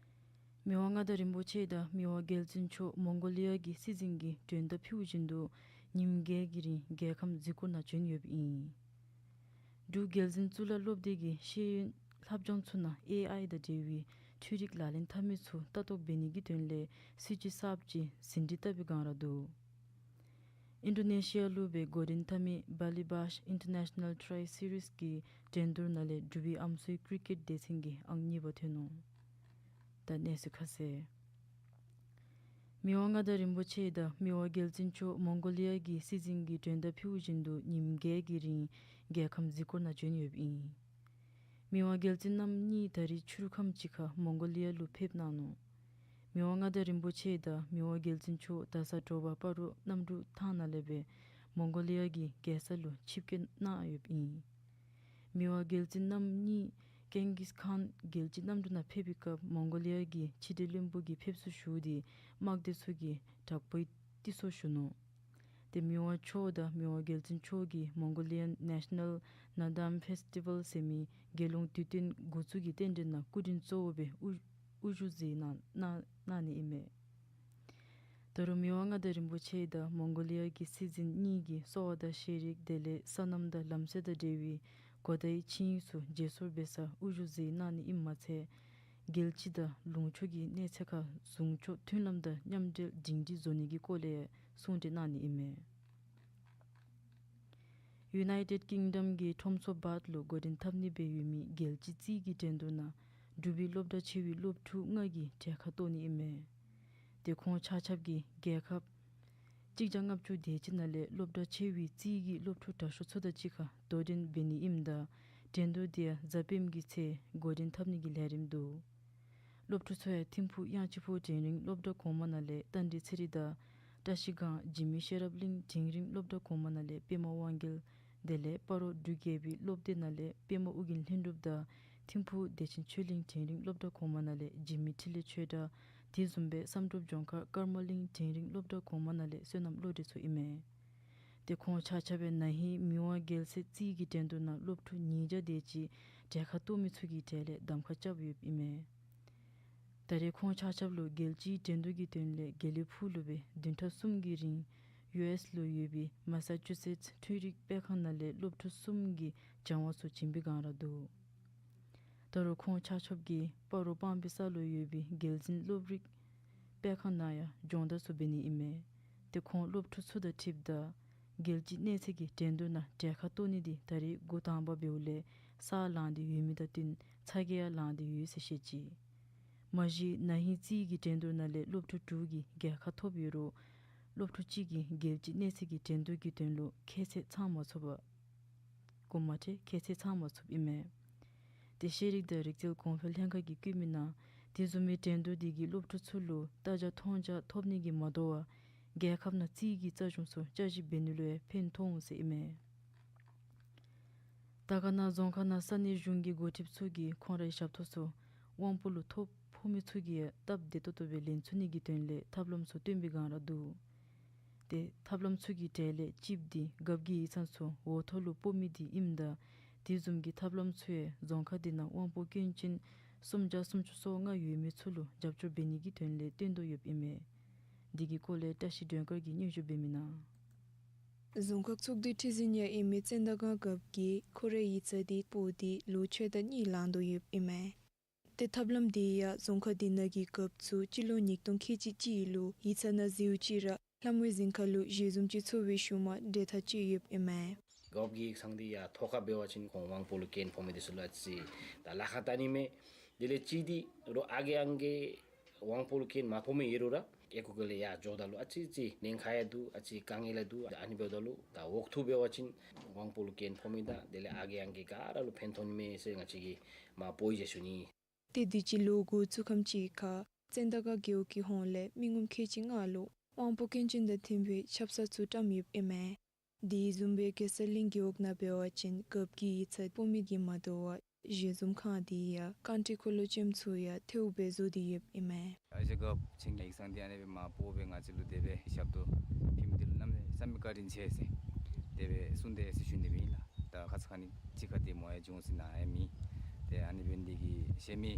མི་དབང་མངའ་བདག་རིན་པོ་ཆེ་དང་མི་དབང་རྒྱལ་བཙུན་མཆོག་མོང་གོ་ལི་ཡ་གི་སྲིད་འཛིན་གྱི་མགྲོན་བརྡ་ཕུལཝ་བཞིན་དུ་ཉིནམ་བརྒྱད་ཀྱི་རིང་རྒྱལ་ཁམས་གཟིགས་སྐོར་ནང་བྱོན་ཡོདཔ་ཨིན། འབྲུག་རྒྱལ་འཛིན་གཙུག་ལག་སློབ་སྡེ་གིས་ཤེས་ཡོན་ལྷབ་སྦྱང་ཚུ་ནང་ཨེ་ཨའི་དང་འབྲེལ་བའི་འཕྲུལ་རིག་ལག་ལེན་འཐབ་མི་ཚུ་ལྟ་རྟོག་འབད་ནི་གི་དོན་ལས་སྲིད་བྱུས་གསརཔ་ཅིག་ཟིན་བྲིས་བཏབ་པའི་བསྒང་ར་འདུག། ཨིན་ཌོ་ནེ་ཤི་ཡ་ལུ་སྦེ་འགོ་འདྲེན་འཐབ་མི་བཱ་ལི་བཱཤ་ཨིན་ཊར་ནེ་ཤ་ནཱལ་ཊི་རའི་སི་རིསི་གི་འགྲན་བསྡུར་ནང་ལས་འབྲུག་པའི་ཨམ་སྲུའི་ཀི་རི་ཀེཊ་སྡེ་ཚན་གྱིས་ཨང་གཉིས་པ་ཐོན་ནུག། ད་གནས་ཚུལ་ཁ་གསལ། མི་དབང་མངའ་བདག་རིན་པོ་ཆེ་དང་མི་དབང་རྒྱལ་བཙུན་མཆོག་མོང་གོ་ལི་ཡ་གི་སྲིད་འཛིན་གྱི་མགྲོན་བརྡ་ཕུལཝ་བཞིན་དུ་ཉིནམ་བརྒྱད་ཀྱི་རིང་རྒྱལ་ཁམས་གཟིགས་སྐོར་ནང་བྱོན་ཡོདཔ་ཨིན། མི་དབང་རྒྱལ་བཙུན་རྣམ་གཉིས་ད་རིས་ཕྱི་རུ་ཁམས་ཅིག་ཁར་མོང་གོ་ལི་ཡ་ལུ་ཕེབས་གནང་ནུག། མི་དབང་མངའ་བདག་རིན་པོ་ཆེ་དང་མི་དབང་རྒྱལ་བཙུན་མཆོག་ད་ས་དྲོ་པ་སྤ་རོ་གནམ་གྲུ་ཐང་ནང་ལས་སྦེ་མོང་གོ་ལི་ཡ་གི་རྒྱལ་ས་ལུ་ཆིབས་བསྐྱོད་གནང་ཡོདཔ་ཨིན། མི་དབང་རྒྱལ་བཙུན་རྣམ་གཉིས་ཀེང་གིས་ཁཱན་རྒྱལ་སྤྱིའི་གནམ་གྲུ་ནང་ཕེབས་པའི་སྐབས་མོང་གོ་ལི་ཡ་གི་ཕྱི་འབྲེལ་བློན་པོ་གིས་ཕེབས་བསུ་ཞུ་སྟེ་དམག་སྡེ་ཚུ་གི་དྲག་པོའི་ཏི་སོ་ཞུ་ནུག། ཏེ་མི་དབང་མཆོག་དང་མི་དབང་རྒྱལ་བཙུན་མཆོག་གིས་མོང་གོ་ལི་ཡཱན་ནེ་ཤ་ནཱལ་ནཱ་དཱམ་ཕེསི་ཊི་ཝཱལ་ཟེར་མི་རྒྱལ་ཡོངས་དུས་སྟོན་འགོ་བཙུགས་ཀྱི་རྟེན་འབྲེལ་ནང་སྐུ་མགྲོན་གཙོ་བོ་སྦེ་དབུ་དབུ་བཞུགས་མཛད་གནང་གནང་གནང་ནི་ཨིན་མས། ད་རུང་མི་དབང་མངའ་བདག་རིན་པོ་ཆེ་དང་མོང་གོ་ལི་ཡ་གི་སྲིད་འཛིན་གཉིས་ཀྱིས་གསོ་བ་དང་ཤེས་རིག་དེ་ལས་སོ་ནམ་དང་ལམ་སྲོལ་དང་འབྲེལ་བའི་གོ་བརྡའི་ཆིངས་ཡིག་ཚུ་བརྗེ་སོར་འབད་སར་དབུ་བཞུགས་མཛད་གནང་ནི་ཨིནམ་མ་ཚད་རྒྱལ་སྤྱི་དང་ལུང་ཕྱོགས་ཀྱི་གནས་ཚད་ཁར་ཟུང་ཕྱོགས་མཐུན་ལམ་དང་མཉམ་འབྲེལ་སྒྲིང་སྒྲི་བཟོ་ནི་གི་སྐོར་ལས་གསུང་གྲོས་གནང་ནི་ཨིན་མས། ཡུ་ནའི་ཊེཌ་ཀིང་ཌམ་གྱི་ཁྲོམ་ཚོགས་བཱརཐ་ལུ་འགོ་འདྲེན་འཐབ་ནི་སྦེ་ཡོད་མི་རྒྱལ་སྤྱིའི་རྩིས་ཀྱི་འགྲན་བསྡུར་ནང་འབྲུག་པའི་སློབ་གྲྭ་ཆེ་བའི་སློབ་ཕྲུག་ལྔ་གིས་གྲལ་ཁར་གཏོགས་ནི་ཨིན་མས། ཏེ་ཁོང་ཆ་ཁྱབ་ཀྱིས་རྒྱལ་ཁབ་གཅིག་བརྒྱ་ལྔ་བཅུ་དེ་ཅིག་ནང་ལས་སློབ་གྲྭ་ཆེ་བའི་རྩིས་ཀྱི་སློབ་ཕྲུག་དྲག་ཤོས་ཚུ་དང་གཅིག་ཁར་དོ་འགྲན་འབད་ནི་ཨིནམ་ད་འགྲན་བསྡུར་དེ་ཡང་གཟའ་སྤེནམ་གི་ཚེ་འགོ་འདྲེན་འཐབ་ནི་གི་ལས་རིམ་འདུག། སློབ་ཕྲུག་ཚུ་ཡང་ཐིམ་ཕུག་དབྱངས་ཅན་ཕུག་འབྲིང་རིམ་སློབ་གྲྭ་གོང་མ་ནང་ལས་རྟ་མགྲིན་ཚེ་རིང་དང་བཀྲ་ཤིས་སྒང་འཇིགས་མེད་ཤེས་རབ་གླིང་འབྲིང་རིམ་སློབ་གྲྭ་གོང་མ་ནང་ལས་པདྨ་དབང་རྒྱལ། དེ་ལས་སྤ་རོ་འབྲུག་རྒྱལ་པོའི་སློབ་སྡེ་ནང་ལས་པདྨ་ཨོ་རྒྱན་ལྷུན་གྲུབ་དང་ཐིམ་ཕུག་བདེ་ཆེན་ཆོས་གླིང་འབྲིང་རིམ་སློབ་གྲྭ་གོང་མ་ནང་ལས་འཇིགས་མེད་འཕྲིན་ལས་ཆོས་གྲགས། དེ་བཟུམ་སྦེ་བསམ་གྲུབ་ལྗོངས་མཁར་ཀརྨ་གླིང་འབྲིང་རིམ་སློབ་གྲྭ་གོང་མ་ནང་ལས་བསོད་ནམས་བློ་གྲོས་ཚུ་ཨིན་མས། ཏེ་ཁོང་ཆ་ཁྱབ་ཡང་ན་ཧིང་མི་དབང་རྒྱལ་སྲས་རྩིས་ཀྱི་འགྲན་བསྡུར་ནང་སློབ་ཕྲུག་ཉིས་བརྒྱ་དེ་ཅིག་གྲལ་ཁར་གཏོགས་མི་ཚུ་གི་གྲས་ལས་གདམ་ཁ་རྐྱབ་ཡོདཔ་ཨིན་མས། ད་རེས་ཁོང་ཆ་ཁྱབ་ལུ་རྒྱལ་སྤྱིའི་འགྲན་བསྡུར་གྱི་དོན་ལས་དགེ་ལེགས་ཕུག་ལུ་སྦེ་བདུན་ཕྲག་གསུམ་གྱི་རིང་ཡུ་ཨེསི་ལུ་ཡོད་པའི་མ་ས་ཅུ་སེཊསི་འཕྲུལ་རིག་སྤེལ་ཁང་ནང་ལས་སློབ་ཕྲུག་གསུམ་གྱིས་སྦྱང་བ་ཚུ་བྱིན་པའི་བསྒང་ར་འདུག། ད་རུང་ཁོང་ཆ་ཁྱབ་ཀྱིས་སྤ་རོ་སྤང་སྦིས་ས་ལུ་ཡོད་པའི་རྒྱལ་འཛིན་སློབ་རིག་སྤེལ་ཁང་ནང་ཡང་སྦྱོང་བརྡར་ཚུ་འབད་ནི་ཨིན་མས། ཏེ་ཁོང་སློབ་ཕྲུག་ཚུ་དང་འཁྲིལཝ་ད་རྒྱལ་སྤྱིའི་གནས་ཚད་ཀྱི་འགྲན་བསྡུར་ནང་གྲལ་ཁར་གཏོགས་ནི་འདི་ད་རེས་འགོ་དང་པ་འབདཝ་ལས་ས་ལངས་ཏེ་ཡོད་མི་དང་བསྟུན་ཚ་གྱང་ཡང་ལངས་ཏེ་ཡོད་ཟེར་བཤད་ཅི། མ་གཞི་ན་ཧིང་རྩིས་ཀྱི་འགྲན་བསྡུར་ནང་ལས་སློབ་ཕྲུག་དྲུག་གིས་རྒྱལ་ཁ་ཐོབ་ཡོད་རུང་སློབ་ཕྲུག་གཅིག་གིས་རྒྱལ་སྤྱིའི་གནས་ཚད་ཀྱི་འགྲན་བསྡུར་གྱི་དོན་ལུ་ཁྱད་ཚད་ཚང་མ་ཚུགས་པ་དགོངསམ་མ་ཁྲེལ་ཁྱད་ཚད་ཚང་མ་ཚུགསཔ་ཨིན་མས། ཏེ་ཤེས་རིག་དང་རིག་རྩལ་གོང་འཕེལ་ལྷན་ཁག་གིས་བཀོད་མི་ནང་དེ་བཟུམ་མའི་འགྲན་བསྡུར་འདི་གིས་སློབ་ཕྲུག་ཚུ་ལུ་ལྟ་རྒྱ་མཐོང་རྒྱ་ཐོབ་ནི་གིས་མ་དོ་བར་རྒྱལ་ཁབ་ནང་རྩིས་ཀྱི་རྩ་གཞུང་ཚུ་བསྐྱར་ཞིབ་འབད་ནི་ལུ་ཡང་ཕན་ཐོགས་འོང་ཟེར་ཨིན་མས། ད་ དར་དཀར་ན་རྫོང་ཁག་ནང་ས་གནས་གཞུང་གི་འགོ་ཁྲིདཔ་ཚུ་གིས་ཁོང་རའི་ཞབས་ཏོག་ཚུ་དབང་པོ་ལུ་ཐོ་ཕོག་མི་ཚུ་གིས་ཡང་སྟབས་བདེ་ཏོག་ཏོ་སྦེ་ལེན་ཚུགས་ནི་གི་དོན་ལས་ཐབས་ལམ་ཚུ་སྟོན་པའི་སྒང་ར་འདུག། ཏེ་ཐབས་ལམ་ཚུ་གི་གྲས་ལས་གཅིགཔོ་འདི་རྒཔོ་གི་ཡིག་ཚང་ཚུ་འོག་ཐོག་ལུ་སྤོ་མི་འདི་ཨིནམ་ད་དེ་བཟུམ་གྱི་ཐབས་ལམ་ཚུ་ཡང་རྫོང་ཁག་འདི་ནང་དབང་པོ་སྐྱོན་ཅན་སུམ་བརྒྱ་སུམ་ཅུ་སོ་ལྔ་ཡོད་མི་ཚུ་ལུ་རྒྱབ་སྐྱོར་འབད་ནི་གི་དོན་ལས་སྟོན་དོ་ཡོདཔ་ཨིན་མས། འདི་གི་སྐོར་ལས་བཀྲ་ཤིས་སྒྲོལ་དཀར་གྱིས་སྙན་ཞུ་འབད་མི་ནང་། རྫོང་ཁག་ཚོགས་འདུའི་ཁྲི་འཛིན་ཡང་ཨིན་མི་ཙན་དར་སྒང་རྒཔོ་གིས་ཁོ་རའི་ཡིག་ཚང་འདི་སྤོ་སྟེ་ལོ་ཕྱེད་དང་གཉིས་ལང་དོ་ཡོདཔ་ཨིན་མས། ཏེ་ཐབས་ལམ་འདི་ཡང་རྫོང་ཁག་འདི་ནང་གི་རྒཔོ་ཚུ་སྤྱི་ལོ་ཉིས་སྟོང་ཁལ་གཅིག་གཅིག་ལུ་ཡིག་ཚང་ནང་འཛུལཝ་ཅིག་ར་ལྷ་མོའི་གཟིམ་ཁང་ལུ་ཞལ་འཛོམས་ཅིག་ཚོགས་པའི་ཤུལ་མ་གྲོས་ཐག་བཅད་ཡོདཔ་ཨིན་མས། རྒཔོ་གི་ཡིག་ཚང་འདི་ཡང་ཐོག་ཁར་འབད་བ་ཅིན་ཁོང་དབང་པོ་ལུ་སྐྱོན་ཕོག་མི་འདི་ཚུ་ལུ་ཨ་ཙི་ད་ལཱ་ཁག་བལྟ་ནི་མས། དེ་ལས་གཅིག་འདི་རོགས་ཨ་རྒས་ཨང་རྒས་དབང་པོ་ལུ་སྐྱོན་མ་ཕོག་མི་ཡོད་རུང་ར་ཨེ་ཁུ་ག་ལས་ཡར་འགྱོཝ་ད་ལུ་ཨ་ཙི་ཙི་ཉེན་ཁ་ཡང་འདུག། ཨ་ཙི་དཀའ་ངལ་ཡང་འདུག། ཨ་ནི་འབདཝ་ད་ལུ་ད་འོག་ཐུག་འབད་བ་ཅིན་དབང་པོ་ལུ་སྐྱོན་ཕོག་མི་དང་དེ་ལས་ཨ་རྒས་ཨང་རྒས་ག་ར་ལུ་ཕན་ཐོགས་ནི་མས་ཟེར་ང་བཅས་ཀྱིས་མར་སྤོ་བའི་ཞུ་ནི། ཏེ་དུས་ཅི་ལོ་འགོ་བཙུགས་ཁམས་ཅིག་ཁར་ཙན་དར་སྒང་རྒེད་འོག་གི་ཧོངས་ལས་མི་ངོམ་ཁལ་གཅིག་ལྔ་ལུ་དབང་པོ་སྐྱོན་ཅན་དང་མཐུན་པའི་ཆབ་གསང་ཚུ་བཀྲམ་ཡོདཔ་ཨིན་མས། དེ་བཟུམ་སྦེ་གེ་སར་གླིང་རྒེད་འོག་ནང་འབད་བ་ཅིན་རྒཔོ་གི་ཡིག་ཚང་སྤོ་མི་གིས་མ་དོ་བར་ཞལ་འཛོམས་ཁང་འདི་ཡང་རྐང་ཁྲི་འཁོར་ལོ་ཅན་ཚུ་ཡང་ཐལཝ་སྦེ་བཟོ་སྟེ་ཡོདཔ་ཨིན་མས། ཨ་ཞེ་རྒཔོ་ཁྱེད་ཀྱི་ཡིག་ཚང་འདི་ཨ་ནི་སྦེ་མར་སྤོ་སྦེ་ང་བཅས་ལུ་དེ་སྦེ་ཞབས་ཏོག་ཕུལ་མི་འདི་ལུ་གནམ་མེད་ས་མེད་བཀའ་དྲིན་ཆེ་ཟེར་དེ་སྦེ་གསུངས་དེས་ཟེར་ཞུ་ནི་སྦེ་ཨིན་ལགས། ད་ཁ་ཙ་ཁ་ཉིནམ་ཅིག་ཁར་ཏེ་མོ་ཡང་བྱོན་སོ་ནུག་ཨ་ཡར་མི། ཏེ་ཨ་ནི་འབད་ནི་འདི་གིས་གཞན་མི་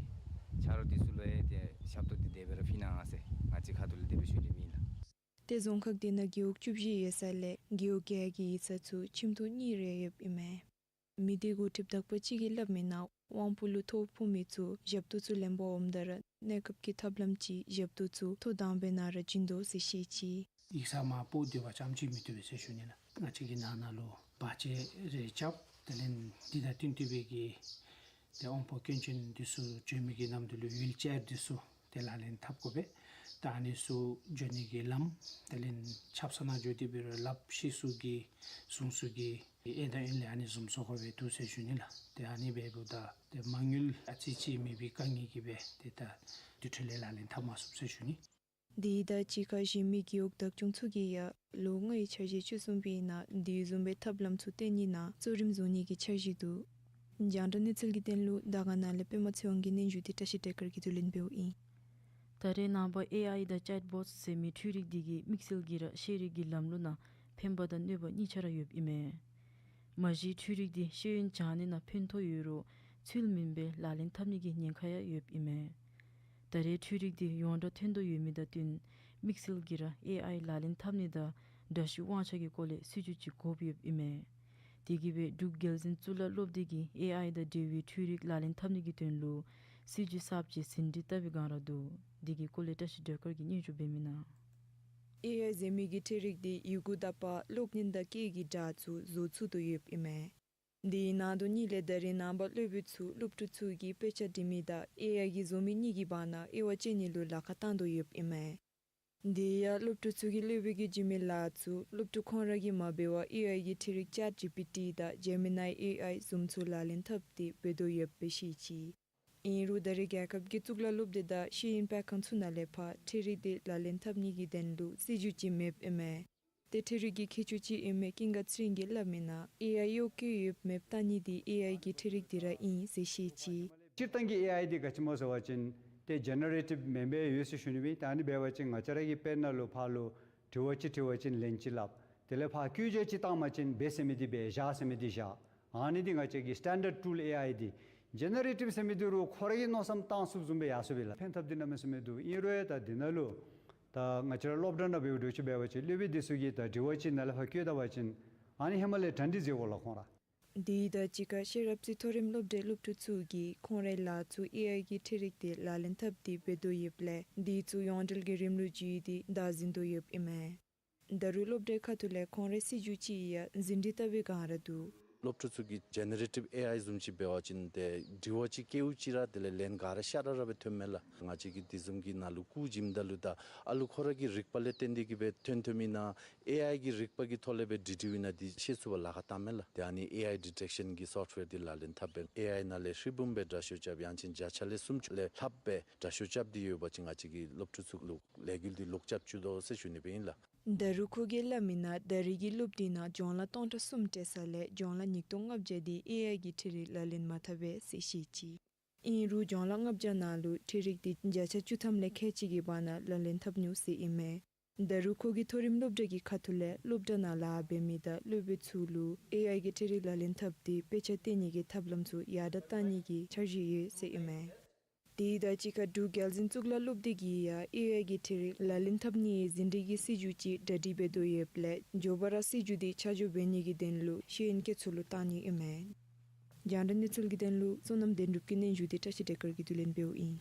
ཆ་རོགས་འདི་ཚུ་ལུ་ཡང་ཏེ་ཞབས་ཏོག་འདི་དེ་སྦེ་ར་ཕུལ་གནང་ཟེར་ང་བཅས་ཁ་ཐུག་ལས་དེ་སྦེ་ཞུ་ནི་སྦེ་ཨིན་ལགས། ཏེ་རྫོང་ཁག་འདི་ནང་རྒེད་འོག་བཅུ་བཞི་ཡོད་ས་ལས་རྒེད་འོག་བརྒྱད་ཀྱི་ཡིག་ཚང་ཚུ་ཁྱིམ་ཐོག་གཉིས་རེ་ཡོདཔ་ཨིན་མས། མི་སྡེ་འགོ་ཁྲིདཔ་དག་པ་ཅིག་གིས་སླབ་མི་ནང་དབང་པོ་ལུ་ཐོ་ཕོག་མི་ཚུ་ཞབས་ཏོག་ཚུ་ལེན་པར་འོངམ་ད་ར་གནས་སྐབས་ཀྱི་ཐབས་ལམ་ཅིག་ཞབས་ཏོག་ཚུ་ཐོ་དང་པའི་ནང་ར་བྱིན་དོ་ཟེར་བཤད་ཅི། ཡིག་ཚང་མར་སྤོ་སྡོད་པ་ཙམ་ཅིག་མི་བཏུབ་པས་ཟེར་ཞུ་ནི་ལགས། ང་བཅས་ཀྱི་ནང་ན་ལུ་བར་ཆད་རེ་རྐྱབ། དེ་ལས་འདི་དང་བསྟུན་ཏེ་སྦེ་གི་ཏེ་དབང་པོ་སྐྱོན་ཅན་འདི་ཚུ་འགྱོ་མི་གི་ནམ་དུས་ལུ་ཝིལ་ཅེར་འདི་ཚུ་ཏེ་ལག་ལེན་འཐབ་དགོ་པས། ད་ཨ་ནི་ཚུ་འགྱོ་ནི་གི་ལམ་དེ་ལས་ཆབ་གསང་ནང་འགྱོ་སྟེ་འབད་རུང་ལགཔ་ཤེས་ཚུ་གིས་བཟུང་ཚུ་གིས་ཨེ་དང་ཨེ་ལས་ཨ་ནི་བཟུམ་བཟོ་དགོ་པས་འདུག་ཟེར་ཞུ་ནི་ལགས། ཏེ་ཨ་ནི་འབདཝ་ད་ཏེ་མ་དངུལ་ཨ་ཙི་ཅིག་མེད་པའི་དཀའ་ངལ་གྱིས་སྦེ་ཏེ་ད་དེ་འཕྲོ་ལས་ལག་ལེན་འཐབ་མ་ཚུགས་ཟེར་ཞུ་ནི། དེ་དང་གཅིག་ཁར་གཞན་མི་རྒེད་འོག་བདག་སྐྱོང་ཚུ་གིས་ཡང་ལོ་ལྔའི་འཆར་གཞི་བཅུ་གསུམ་པའི་ནང་དེ་བཟུམ་སྦེ་ཐབས་ལམ་ཚུ་བཏོན་ནི་ནང་གཙོ་རིམ་བཟུང་ནི་གི་འཆར་གཞི་འདུག། རྒྱང་བསྒྲགས་གནས་ཚུལ་གྱི་དོན་ལུ་དར་དཀར་ན་ལས་པདྨ་ཚེ་དབང་གི་སྙན་ཞུ་འདི་བཀྲ་ཤིས་སྒྲོལ་དཀར་གྱིས་བསྡུ་ལེན་འབདཝ་ཨིན། ད་རེས་ནངས་པ་ཨེ་ཨའི་དང་ཅེཊ་བོཊ་ཟེར་མི་འཕྲུལ་རིག་འདི་གིས་དམིགས་བསལ་གྱིས་ར་ཤེས་རིག་གི་ལམ་ལུགས་ནང་ཕན་པ་དང་གནོད་པ་གཉིས་ཆ་ར་ཡོདཔ་ཨིན་མས། མ་གཞི་འཕྲུལ་རིག་འདི་ཤེས་ཡོན་སྦྱང་ནི་ནང་ཕན་ཐོགས་ཡོད་རུང་ཚུལ་མིན་པའི་ལག་ལེན་འཐབ་ནི་གི་ཉེན་ཁ་ཡང་ཡོདཔ་ཨིན་མས། ད་རེས་འཕྲུལ་རིག་འདི་ཡོངས་གྲགས་ཐོན་དོ་ཡོད་མི་དང་བསྟུན་དམིགས་བསལ་གྱིས་ར་ཨེ་ཨའི་ལག་ལེན་འཐབ་ནི་དང་འདྲ་བཤུས་དབང་ཆ་གི་སྐོར་ལས་སྲིད་བྱུས་ཅིག་དགོཔ་ཡོདཔ་ཨིན་མས། དེ་གིས་སྦེ་འབྲུག་རྒྱལ་འཛིན་གཙུག་ལག་སློབ་སྡེ་གིས་ཨེ་ཨའི་དང་འབྲེལ་བའི་འཕྲུལ་རིག་ལག་ལེན་འཐབ་ནི་གི་དོན་ལུ་སྲིད་བྱུས་གསརཔ་ཅིག་ཟིན་བྲིས་བཏབ་པའི་སྒང་ར་འདུག། དེ་གི་སྐོར་ལས་བཀྲ་ཤིས་སྒྲོལ་དཀར་གྱིས་སྙན་ཞུ་འབད་མི་ནང་། ཨེ་ཨའི་ཟེར་མི་གི་འཕྲུལ་རིག་འདི་ཡི་གུ་དག་པ་གློག་བརྙན་དང་སྐད་ཀྱི་སྒྲ་ཚུ་བཟོ་ཚུགས་དོ་ཡོདཔ་ཨིན་མས། དེའི་ནང་དོན་གཉིས་ལས་ད་རེས་ནངས་པ་སློབ་དཔོན་ཚུ་སློབ་ཕྲུག་ཚུ་གིས་དཔེ་ཆ་འབྲི་མི་དང་ཨེ་ཨའི་གིས་བཟོ་མི་གཉིས་ཀྱི་བར་ན་དབྱེ་བ་ཕྱེ་ནི་ལུ་ལཱ་ཁག་བཏང་དོ་ཡོདཔ་ཨིན་མས། དེ་ཡང་སློབ་ཕྲུག་ཚུ་གིས་སློབ་དཔོན་གྱིས་བྱིན་མི་ལཱ་ཚུ་སློབ་ཕྲུག་ཁོང་ར་གིས་མ་འབད་བར་ཨེ་ཨའི་གི་འཕྲུལ་རིག་ཅེཊ་ཇི་པི་ཊི་དང་ཇེ་མི་ནའི་ཨེ་ཨའི་བཟུམ་ཚུ་ལག་ལེན་འཐབ་སྟེ་འབད་དོ་ཡོདཔ་སྦེ་བཤད་ཅི། ཨིན་རུང་ད་རེས་རྒྱལ་ཁབ་ཀྱི་གཙུག་ལག་སློབ་སྡེ་དང་ཤེས་ཡོན་སྤེལ་ཁང་ཚུ་ནང་ལས་ཕར་འཕྲུལ་རིག་འདི་ལག་ལེན་འཐབ་ནི་གི་དོན་ལུ་སྲིད་བྱུས་ཅིག་མེདཔ་ཨིན་མས། ཏེ་འཕྲུལ་རིག་གི་མཁས་མཆོག་ཅིག་ཨིན་མི་ཀུན་དགའ་ཚེ་རིང་གིས་སླབ་མི་ནང་ཨེ་ཨའི་གཡོག་བཀོལ་ཡོདཔ་མེདཔ་བཏང་ནི་འདི་ཨེ་ཨའི་གི་འཕྲུལ་རིག་འདི་ར་ཨིན་ཟེར་བཤད་ཅི། སྤྱིར་བཏང་གི་ཨེ་ཨའི་འདི་ག་ཅི་སྨོ་ཟེར་བ་ཅིན་ཏེ་ཇེ་ནེ་རེ་ཊིབ་མེན་པར་ཡོད་ཟེར་ཞུ་ནི་སྦེ། ད་ཨ་ནི་འབད་བ་ཅིན་ང་བཅས་ར་གིས་དཔེར་ན་ལུ་ཕར་ལུ་དྲི་བ་ཅིག་དྲི་བ་ཅིན་ལན་ཅིག་སླབ། དེ་ལས་ཕར་བཀོད་རྒྱ་ཅིག་བཏང་པ་ཅིན་འབད་ཟེར་མི་འདི་འབད་བཞག་ཟེར་མི་འདི་བཞག། ཨ་ནི་འདི་ང་བཅས་ཀྱི་སི་ཊེན་ཌརཌ་ཊུལ་ཨེ་ཨའི་འདི། ཇེ་ནེ་རེ་ཊིབ་ཟེར་མི་འདི་རུང་ཁོ་ར་གིས་མནོ་བསམ་བཏང་ཚུགསཔ་བཟུམ་སྦེ་ཡར་སོང་པས་ལགས། ཕན་ཐབས་འདི་གནམ་མེད་ས་མེད་འདུག། ཨིན་རུང་ཡང་ད་འདི་ནང་ལུ་ད་ང་བཅས་ར་སློབ་གྲྭ་ནང་འབདཝ་འདྲཝ་ཅིག་འབད་བ་ཅིན་སློབ་དཔོན་འདི་ཚུ་གིས་ད་དྲི་བ་ཅིག་ནཱ་ལས་ཕར་བཀོད་ད་པ་ཅིན་ཨ་ནི་ཧེ་མ་ལས་གྲ་སྒྲིག་མཛད་དགོ་ལགས་ཁོང་ར། དེ་དང་གཅིག་ཁར་ཤེས་རབ་རྩེ་མཐོ་རིམ་སློབ་གྲྭའི་སློབ་ཕྲུག་ཚུ་གིས་ཁོང་རའི་ལཱ་ཚུ་ཨེ་ཨའི་གི་འཕྲུལ་རིག་འདི་ལག་ལེན་འཐབ་སྟེ་འབད་དོ་ཡོདཔ་ལས་དེ་ཚུ་ཡོངས་འབྲེལ་གྱི་རིམ་ལུགས་ཅིག་འདི་བདའ་ཟུན་དོ་ཡོདཔ་ཨིན་མས། ད་རུང་སློབ་གྲྭའི་ཁ་ཐུག་ལས་ཁོང་རའི་སྲིད་བྱུས་ཅིག་ཡང་ཟིན་བྲིས་བཏབ་པའི་སྒང་ར་འདུག། སློབ་ཕྲུག་ཚུ་གིས་ཇེ་ནེ་རེ་ཊིབ་ཨེ་ཨའི་བཟུམ་ཅིག་འབད་བ་ཅིན་ཏེ་དྲི་བ་ཅིག་བཀོདཔ་ཅིག་ར་དེ་ལས་ལན་ག་ར་ཤ་ར་ར་སྦེ་ཐོནམ་མས་ལགས། ང་བཅས་ཀྱིས་དེ་བཟུམ་གྱི་ནང་ལུ་སྐུ་བྱིནམ་ད་ལུ་ད་ཨ་ལུ་ཁོ་ར་གི་རིག་པ་ལས་བརྟེན་ཏེ་གིས་སྦེ་ཐོན་ཐོནམ་ཨིན་ན་ཨེ་ཨའི་གི་རིག་པ་གི་ཐོག་ལས་སྦེ་འབྲི་འབྲིཝ་ཨིན་ན་འདི་ཤེས་ཚུགས་པར་ལཱ་ཁག་བཏངམ་མས་ལགས། ཏེ་ཨ་ནི་ཨེ་ཨའི་ཌི་ཊེག་ཤཱན་གྱི་སོཕཊ་ཝེར་འདི་ལག་ལེན་འཐབ་སྦེ་ཨེ་ཨའི་ནང་ལས་ཧྲིལ་བུམ་སྦེ་དྲག་ཤོས་རྐྱབ་ཡང་ཅིན་བརྒྱ་ཆ་ལས་སུམ་ཅུ་ལས་ལྷགཔ་སྦེ་དྲག་ཤོས་རྐྱབ་སྟེ་ཡོད་པ་ཅིན་ང་བཅས་ཀྱིས་སློབ་ཕྲུག་ཚུ་ལུ་ལས་འགུལ་འདི་ལོག་རྐྱབ་བཅུག་དོ་ཟེར་ཞུ་ནི་སྦེ་ཨིན་ལགས། ད་རུང་ཁོ་གིས་སླབ་མིའི་ནང་ད་རེས་ཀྱི་སློབ་དེབ་ནང་སྦྱོང་ལཱ་སྟོང་ཕྲག་གསུམ་སྤྲོད་ས་ལས་སྦྱོང་ལཱ་ཉིས་སྟོང་ལྔ་བརྒྱ་དེ་ཨེ་ཨའི་གི་འཕྲུལ་རིག་ལག་ལེན་མ་འཐབ་པས་ཟེར་བཤད་ཅི། ཨིན་རུང་སྦྱོང་ལཱ་ལྔ་བརྒྱ་ནང་ལུ་འཕྲུལ་རིག་དེ་བརྒྱ་ཆ་བཅུ་ཐམ་ལས་ཁལ་གཅིག་གི་བར་ན་ལག་ལེན་འཐབ་ནུག་ཟེར་ཨིན་མས། ད་རུང་ཁོ་གི་མཐོ་རིམ་སློབ་གྲྭ་གི་ཁ་ཐུག་ལས་སློབ་གྲྭ་ནང་ལཱ་འབད་མི་དང་སློབ་དཔོན་ཚུ་ལུ་ཨེ་ཨའི་གི་འཕྲུལ་རིག་ལག་ལེན་འཐབ་སྟེ་དཔེ་ཆ་སྟོན་ནི་གི་ཐབས་ལམ་ཚུ་ཡར་དྲག་བཏང་ནི་གི་འཆར་གཞི་ཡོད་ཟེར་ཨིན་མས། དེ་དང་གཅིག་ཁར་འབྲུག་རྒྱལ་འཛིན་གཙུག་ལག་སློབ་སྡེ་གིས་ཡང་ཨེ་ཨའི་གི་འཕྲུལ་རིག་ལག་ལེན་འཐབ་ནིའི་ཟིན་བྲིས་ཀྱི་སྲིད་བྱུས་ཅིག་གྲ་སྒྲིག་འབད་དོ་ཡོདཔ་ལས་མགྱོགས་པ་ར་སྲིད་བྱུས་དེ་ཆ་འཇོག་འབད་ནི་གི་དོན་ལུ་ཤེས་ཡོན་མཁས་མཆོག་ཚུ་ལུ་བཏང་ནི་ཨིན་མས། རྒྱང་བསྒྲགས་གནས་ཚུལ་གྱི་དོན་ལུ་བསོད་ནམས་དོན་གྲུབ་ཀྱི་སྙན་ཞུ་དེ་བཀྲ་ཤིས་བདེ་དཀར་གྱིས་བསྡུ་ལེན་འབདཝ་ཨིན།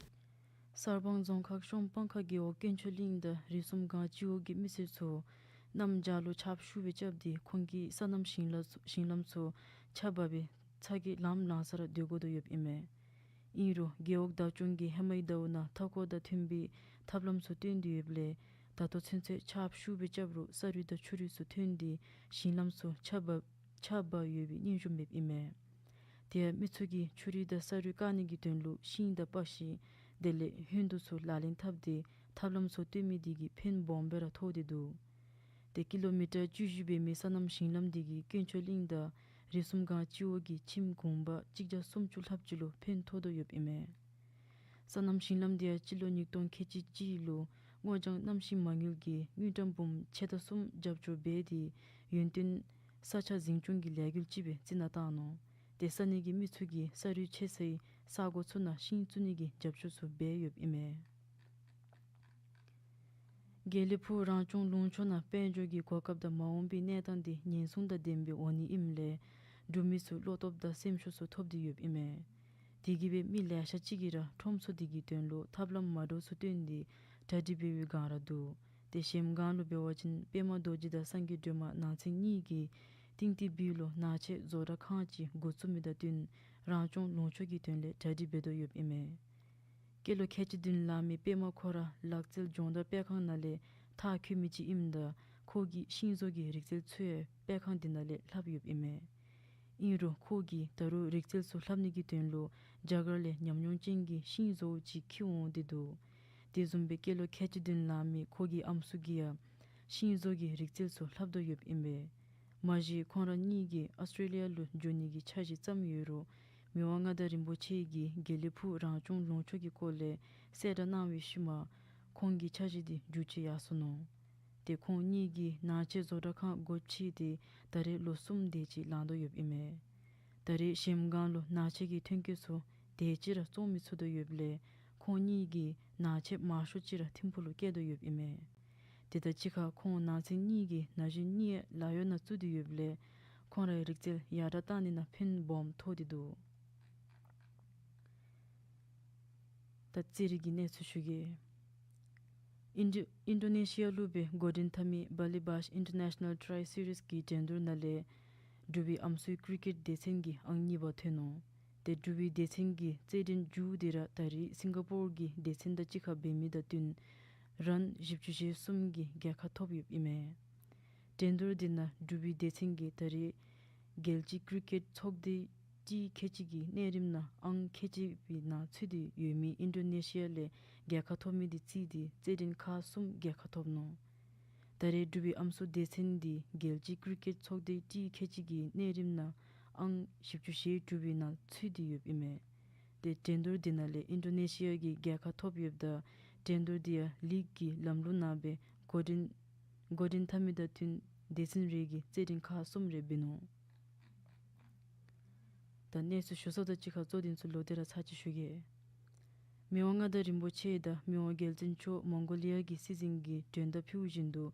གསར་སྤང་རྫོང་ཁག་གཤོང་སྤང་ཁ་རྒེད་འོག་དཀོན་མཆོག་གླིང་དང་རི་གསུམ་སྒང་སྤྱི་འོག་གི་མི་སེར་ཚུ་གནམ་བྱཱར་ལུ་ཆརཔ་ཤུགས་སྦེ་རྐྱབ་སྟེ་ཁོང་གི་སོ་ནམ་ཞིང་ལཱ་ཞིང་ལམ་ཚུ་ཆརཔ་འབབ་སྦེ་ཚ་གྱང་ལངམ་ལངམ་ས་ར་སྡོད་དགོ་དོ་ཡོདཔ་ཨིན་མས། ཨིན་རུང་རྒེད་འོག་བདག་སྐྱོང་གིས་ཧེ་མའི་ཟླཝ་ནང་མཐའ་འཁོར་དང་མཐུན་པའི་ཐབས་ལམ་ཚུ་བཏོན་ཏེ་ཡོདཔ་ལས་ད་ལྟོ་ཚུན་ཚོད་ཆརཔ་ཤུགས་སྦེ་རྐྱབ་རུང་ས་རུད་དང་ཆུ་རུད་ཚུ་ཐོན་ཏེ་ཞིང་ལམ་ཚུ་ཆརཔ་འབབ་ཆརཔ་འབབ་ཡོད་པའི་སྙན་ཞུ་འབདཝ་ཨིན་མས། དེ་ཡང་མི་ཚུ་གིས་ཆུ་རུད་དང་ས་རུད་བཀག་ནི་གི་དོན་ལུ་ཤིང་དང་སྤར་ཤིང་དེ་ལས་ཧོད་དུང་ཚུ་ལག་ལེན་འཐབ་སྟེ་ཐབས་ལམ་ཚུ་བཏོན་མི་དེ་གིས་ཕན་སྦོམ་སྦེ་ར་ཐོགས་ཏེ་འདུག། ཏེ་ཀི་ལོ་མི་ཊར་བཅུ་བཞི་འབད་མི་སོ་ནམ་ཞིང་ལམ་དེ་གིས་དཀོན་མཆོག་གླིང་དང་རི་གསུམ་སྒང་སྤྱི་འོག་གི་ཁྱིམ་གུང་པ་གཅིག་བརྒྱ་སུམ་ཅུ་ལྷགཔ་ཅིག་ལུ་ཕན་ཐོགས་དོ་ཡོདཔ་ཨིན་མས། སོ་ནམ་ཞིང་ལམ་དེ་ཡང་སྤྱི་ལོ་ཉིས་སྟོང་ཁལ་གཅིག་གཅིག་ལུ་སྔོ་ལྗང་གནམ་གཤིས་མ་དངུལ་གྱི་དངུལ་ཀྲམ་འབུམ་ཕྱེད་དང་གསུམ་རྒྱབ་སྐྱོར་འབད་དེ་ཡུན་བརྟན་ས་ཆ་འཛིན་སྐྱོང་གི་ལས་འགུལ་ཅིག་སྦེ་རྩི་ནག་བཏང་ནུག། ཏེ་ས་གནས་ཀྱི་མི་ཚུ་གིས་ས་རུད་ཆད་སའི་ས་གོ་ཚུ་ནང་ཤིང་བཙུགས་ནི་གི་རྒྱབ་སྐྱོར་ཚུ་འབད་ཡོདཔ་ཨིན་མས། དགེ་ལེགས་ཕུག་རང་སྐྱོང་ལུང་ཕྱོགས་ནང་དཔལ་འབྱོར་གྱི་གོ་སྐབས་དང་མ་འོངས་པའི་གནས་སྟངས་དེ་ཉེན་སྲུང་དང་ལྡནམ་སྦེ་འོང་ནི་ཨིནམ་ལས་འབྲུག་མི་ཚུ་བློ་སྟོབས་དང་སེམས་ཤུགས་ཚུ་ཐོབ་སྟེ་ཡོདཔ་ཨིན་མས། དེ་གིས་སྦེ་མི་ལེ་ཤ་ཅིག་གིས་ར་ཁྲོམ་ཚུ་དེ་གི་དོན་ལུ་ཐབས་ལམ་མ་འདྲཝ་ཚུ་བཏོན་ཏེ་གྲ་སྒྲིག་འབད་བའི་སྒང་ར་འདུག། ཏེ་གཞལམ་སྒང་ལུ་འབད་བ་ཅིན་པདྨ་རྡོ་རྗེ་དང་སངས་རྒྱས་སྒྲོལ་མ་ནང་ཚན་གཉིས་ཀྱིས་ཏིང་ཏི་སྦིས་ལུ་ནང་ཆས་བཟོ་གྲྭ་ཁང་ཅིག་འགོ་བཙུགས་མི་དང་བསྟུན་རང་སྐྱོང་ལུང་ཕྱོགས་ཀྱི་དོན་ལས་གྲ་སྒྲིག་འབད་དོ་ཡོདཔ་ཨིན་མས། སྐྱེས་ལོ་ཁལ་གཅིག་བདུན་ལང་མི་པདྨ་ཁོ་ར་ལག་རྩལ་སྦྱོང་བརྡར་སྤེལ་ཁང་ནང་ལས་མཐར་འཁྱོལ་མི་ཅིག་ཨིནམ་ད་ཁོ་གིས་ཤིང་བཟོ་གི་རིག་རྩལ་ཚུ་ཡང་སྤེལ་ཁང་དེ་ནང་ལས་ལྷབ་ཡོདཔ་ཨིན་མས། ཨིན་རུང་ཁོ་གིས་ད་རུང་རིག་རྩལ་ཚུ་ལྷབ་ནི་གི་དོན་ལུ་རྒྱ་གར་ལས་ཉམས་མྱོང་ཅན་གྱི་ཤིང་བཟོཝ་ཅིག་འཁྱིད་འོང་སྟེ་འདུག། དེ་བཟུམ་སྦེ་སྐྱེས་ལོ་ཁལ་གཅིག་བདུན་ལང་མི་ཁོ་གི་ཨམ་སྲུ་གིས་ཡང་ཤིང་བཟོ་གི་རིག་རྩལ་ཚུ་ལྷབ་དོ་ཡོདཔ་ཨིན་པས། མ་གཞི་ཁོང་ར་གཉིས་ཀྱིས་ཨོསི་ཊྲེ་ལི་ཡ་ལུ་འགྱོ་ནི་གི་འཆར་གཞི་བརྩམས་ཡོད་རུང་མི་དབང་མངའ་བདག་རིན་པོ་ཆེ་གིས་དགེ་ལེགས་ཕུག་རང་སྐྱོང་ལུང་ཕྱོགས་ཀྱི་སྐོར་ལས་གསལ་བསྒྲགས་གནང་བའི་ཤུལ་མ་ཁོང་གི་འཆར་གཞི་དེ་འགྱུར་བཅོས་ཡར་སོ་ནུག། ཏེ་ཁོང་གཉིས་ཀྱིས་ནང་ཆས་བཟོ་གྲྭ་ཁང་སྒོ་ཕྱེ་སྟེ་ད་རེས་ལོ་གསུམ་དེ་ཅིག་ལང་དོ་ཡོདཔ་ཨིན་མས། ད་རེས་གཞལམ་སྒང་ལུ་ནང་ཆས་ཀྱི་ཐོན་སྐྱེད་ཚུ་དེ་ཅིག་ར་བཙོང་མི་ཚུགས་དོ་ཡོདཔ་ལས་ཁོང་གཉིས་ཀྱིས་ནང་ཆས་མང་ཤོས་ཅིག་ར་ཐིམ་ཕུག་ལུ་བསྐྱལ་དོ་ཡོདཔ་ཨིན་མས། དེ་དང་གཅིག་ཁར་ཁོང་ནང་ཚན་གཉིས་ཀྱི་ན་གཞོན་གཉིས་ལཱ་གཡོག་ནང་བཙུགས་ཏེ་ཡོདཔ་ལས་ཁོང་རའི་རིག་རྩལ་ཡར་དྲག་བཏང་ནི་ནང་ཕན་སྦོམ་ཐོགས་ཏེ་འདུག། ད་རྩེད་རིགས་ཀྱི་གནས་ཚུལ་ཞུ་གེ། ཨིན་ཌོ་ཨིན་ཌོ་ནེ་ཤི་ཡ་ལུ་སྦེ་འགོ་འདྲེན་འཐབ་མི་བཱ་ལི་བཱཤ་ཨིན་ཊར་ནེ་ཤ་ནཱལ་ཊ་རའི་སི་རིསི་གི་འགྲན་བསྡུར་ནང་ལས་འབྲུག་པའི་ཨམ་སྲུའི་ཀི་རི་ཀེཊ་སྡེ་ཚན་གྱི་ཨང་གཉིས་པ་ཐོན་ནུག། ཏེ་འབྲུག་པའི་སྡེ་ཚན་གྱི་རྩེད་འགྲན་མཇུག་དེ་ར་ད་རེས་སིང་ག་པོར་གྱི་སྡེ་ཚན་དང་གཅིག་ཁར་འབད་མི་དང་བསྟུན་རཱན་བཞི་བཅུ་ཞེ་གསུམ་གྱི་རྒྱལ་ཁ་ཐོབ་ཡོདཔ་ཨིན་མས། འགྲན་བསྡུར་དེ་ནང་འབྲུག་པའི་སྡེ་ཚན་གྱིས་ད་རེས་རྒྱལ་སྤྱིའི་ཀི་རི་ཀེཊ་ཚོགས་སྡེ་ཁྲི་ཁལ་གཅིག་གི་གནས་རིམ་ནང་ཨང་ཁལ་གཅིག་པའི་ནང་ཚུད་དེ་ཡོད་མི་ཨིན་ཌོ་ནེ་ཤི་ཡ་ལས་རྒྱལ་ཁ་ཐོབ་མི་དེ་བརྩིས་ཏེ་རྩེད་འགྲན་ཁག་གསུམ་རྒྱལ་ཁ་ཐོབ་ནུག། ད་རེས་འབྲུག་པའི་ཨམ་སྲུ་སྡེ་ཚན་དེ་རྒྱལ་སྤྱིའི་ཀི་རི་ཀེཊ་ཚོགས་སྡེ་ཁྲི་ཁལ་གཅིག་གི་གནས་རིམ་ནང་ཨང་བཞི་བཅུ་ཞེ་དྲུག་པའི་ནང་ཚུད་དེ་ཡོདཔ་ཨིན་མས། ཏེ་འགྲན་བསྡུར་དེ་ནང་ལས་ཨིན་ཌོ་ནེ་ཤི་ཡ་གིས་རྒྱལ་ཁ་ཐོབ་ཡོདཔ་ད་འགྲན་བསྡུར་དེ་ཡང་ལིག་གི་ལམ་ལུགས་ནང་སྦེ་འགོ་འདྲེན་འགོ་འདྲེན་འཐབ་མི་དང་བསྟུན་སྡེ་ཚན་རེ་གིས་རྩེད་འགྲན་ཁག་གསུམ་རེ་འབད་ནུག། ད་གནས་ཚུལ་ཞུ་ས་དང་གཅིག་ཁར་གཙོ་དོན་ཚུ་ལོག་སྟེ་ར་ཚར་གཅིག་ཞུ་གེ། མི་དབང་མངའ་བདག་རིན་པོ་ཆེ་དང་མི་དབང་རྒྱལ་བཙུན་མཆོག་མོང་གོ་ལི་ཡ་གི་སྲིད་འཛིན་གྱི་མགྲོན་བརྡ་ཕུལཝ་བཞིན་དུ་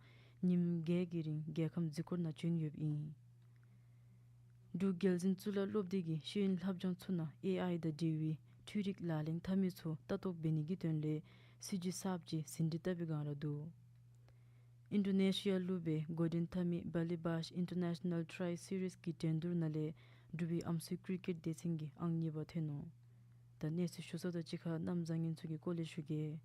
ཉིནམ་བརྒྱད་ཀྱི་རིང་རྒྱལ་ཁམས་གཟིགས་སྐོར་ནང་བྱོན་ཡོདཔ་ཨིན། འབྲུག་རྒྱལ་འཛིན་གཙུག་ལག་སློབ་སྡེ་གིས་ཤེས་ཡོན་བསླབ་སྦྱང་ཚུ་ནང་ཨེ་ཨའི་དང་འབྲེལ་བའི་འཕྲུལ་རིག་ལག་ལེན་འཐབ་མི་ཚུ་ལྟ་རྟོག་འབད་ནི་གི་དོན་ལས་སྲིད་བྱུས་གསརཔ་ཅིག་ཟིན་བྲིས་བཏབ་པའི་སྒང་ར་འདུག། ཨིན་ཌོ་ནེ་ཤི་ཡ་ལུ་སྦེ་འགོ་འདྲེན་འཐབ་མི་བཱ་ལི་བཱཤ་ཨིན་ཊར་ནེ་ཤ་ནཱལ་ཊ་རའི་སི་རིསི་གི་འགྲན་བསྡུར་ནང་ལས་འབྲུག་པའི་ཨམ་སྲུའི་ཀི་རི་ཀེཊ་སྡེ་ཚན་གྱི་ཨང་གཉིས་པ་ཐོན་ནུག། ད་གནས་ཚུལ་ཞུ་ས་དང་གཅིག་ཁར་གནམ་བཟང་ངན་ཚུ་གི་སྐོར་ལས་ཞུ་གེ།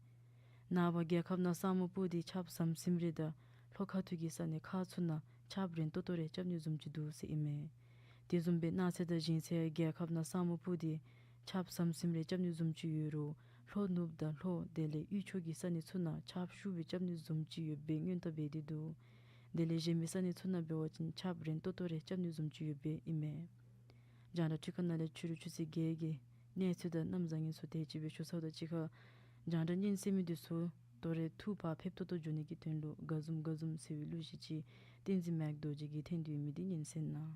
ནངས་པ་རྒྱལ་ཁབ་ནང་ས་སྨུག་སྤུབས་ཏེ་ཆརཔ་ཟམ་ཟིམ་རེ་དང་ལྷོ་ཁ་ཐུག་གི་ས་གནས་ཁག་ཚུ་ནང་ཆརཔ་རན་ཏོག་ཏོ་རེ་རྐྱབ་ནི་བཟུམ་ཅིག་འདུག་ཟེར་ཨིན་མས། དེ་བཟུམ་སྦེ་གནངས་ཚེ་དང་གཞེས་ཚེ་རྒྱལ་ཁབ་ནང་ས་སྨུག་སྤུབས་ཏེ་ཆརཔ་ཟམ་ཟིམ་རེ་རྐྱབ་ནི་བཟུམ་ཅིག་ཡོད་རུང་ལྷོ་ནུབ་དང་ལྷོ་དེ་ལས་དབུས་ཕྱོགས་ཀྱི་ས་གནས་ཚུ་ནང་ཆརཔ་ཤུགས་སྦེ་རྐྱབ་ནི་བཟུམ་ཅིག་ཡོདཔ་སྦེ་སྔོན་བརྡ་འབད་དེ་འདུག། དེ་ལས་གཞན་མི་ས་གནས་ཚུ་ནང་འབད་བ་ཅིན་ཆརཔ་རན་ཏོག་ཏོ་རེ་རྐྱབ་ནི་བཟུམ་ཅིག་ཡོདཔ་ཨིན་མས། རྒྱང་བསྒྲགས་འཕྲུལ་ཁང་ནང་ལས་ཕྱི་རུ་ཆུ་ཚོད་བརྒྱད་ཀྱི་གནས་ཚུལ་དང་གནམ་བཟང་ངན་ཚུ་དེ་ཅིག་སྦེ་ཞུ་ཚརཝ་དང་གཅིག་ཁར་རྒྱང་བསྒྲགས་སྙན་གསན་མི་འདི་ཚུ་དོ་རུང་ཐུགས་བག་ཕེབས་ཏོག་ཏོ་འགྱོ་ནི་གི་དོན་ལུ་དགའ་འཛུམ་དགའ་འཛུམ་ཟེར་བའི་གླུ་གཞས་ཅིག་བསྟན་འཛིན་མེག་རྡོ་རྗེ་གིས་འཐེན་ཏེ་ཡོད་མི་འདི་སྙན་གསན་གནང་།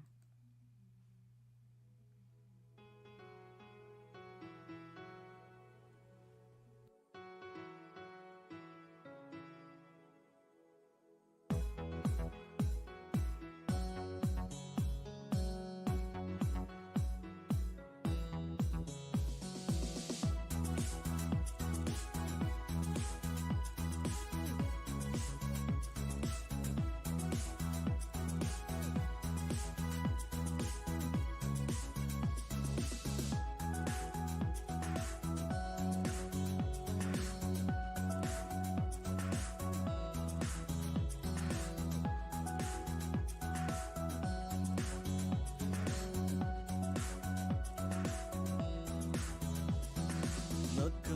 ནགས་ཀ་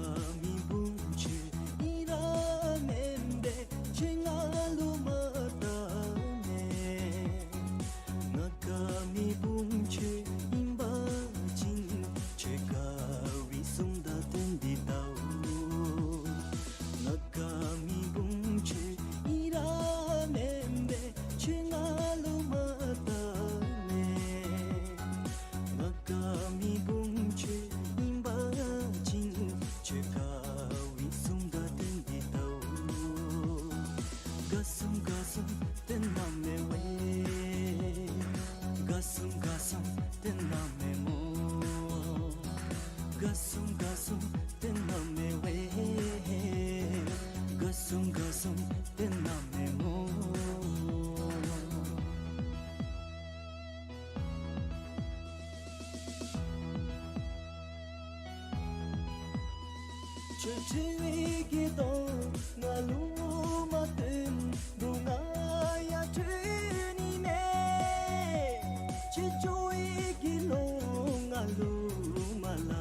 མེ་དཔུང་ཁྱོད་ཨིན་ར་མེན་པས། ཁྱོད་ང་ལུ་མ་བལྟ་ནས། ནགས་ཀ་མེ་དཔུང་ཁྱོད་ཨིན་པ་ཅིན་ཁྱོད་དགའ་བའི་གསུམ་བརྡ་སྟོན་ཏེ་ལྟ་འོ། ནགས་ཀ་མེ་དཔུང་ཁྱོད་ཨིན་ར་མེན་པས། ཁྱོད་ང་ལུ་མ་བལྟ་ནས། ནགས་ཀ་མེ་དཔུང་ཁྱོད་ཨིན་པ་ཅིན་ཁྱོད་དགའ་བའི་གསུམ་བརྡ་སྟོན་ཏེ་ལྟ་འོ། དགའ་གསུམ་དགའ་གསུམ་སྟོན་གནང་མས་ཝེ། དགའ་གསུམ་དགའ་གསུམ་སྟོན་གནང་མས་སྨོ། དགའ་གསུམ་དགའ་གསུམ་སྟོན་གནང་མས་ཝེ། དགའ་གསུམ་དགའ་གསུམ་སྟོན་གནང་མས་སྨོ། ཁྱོད་འཁྲུལ་བའི་གི་དོན་ང་ལུ་མ་སྟོན། བུ་ང་ཡང་འཁྲུལ་ནི་མས། ཁྱོད་སྐྱོ་བའི་གི་བློ་ང་ལུ་མ་སླབ།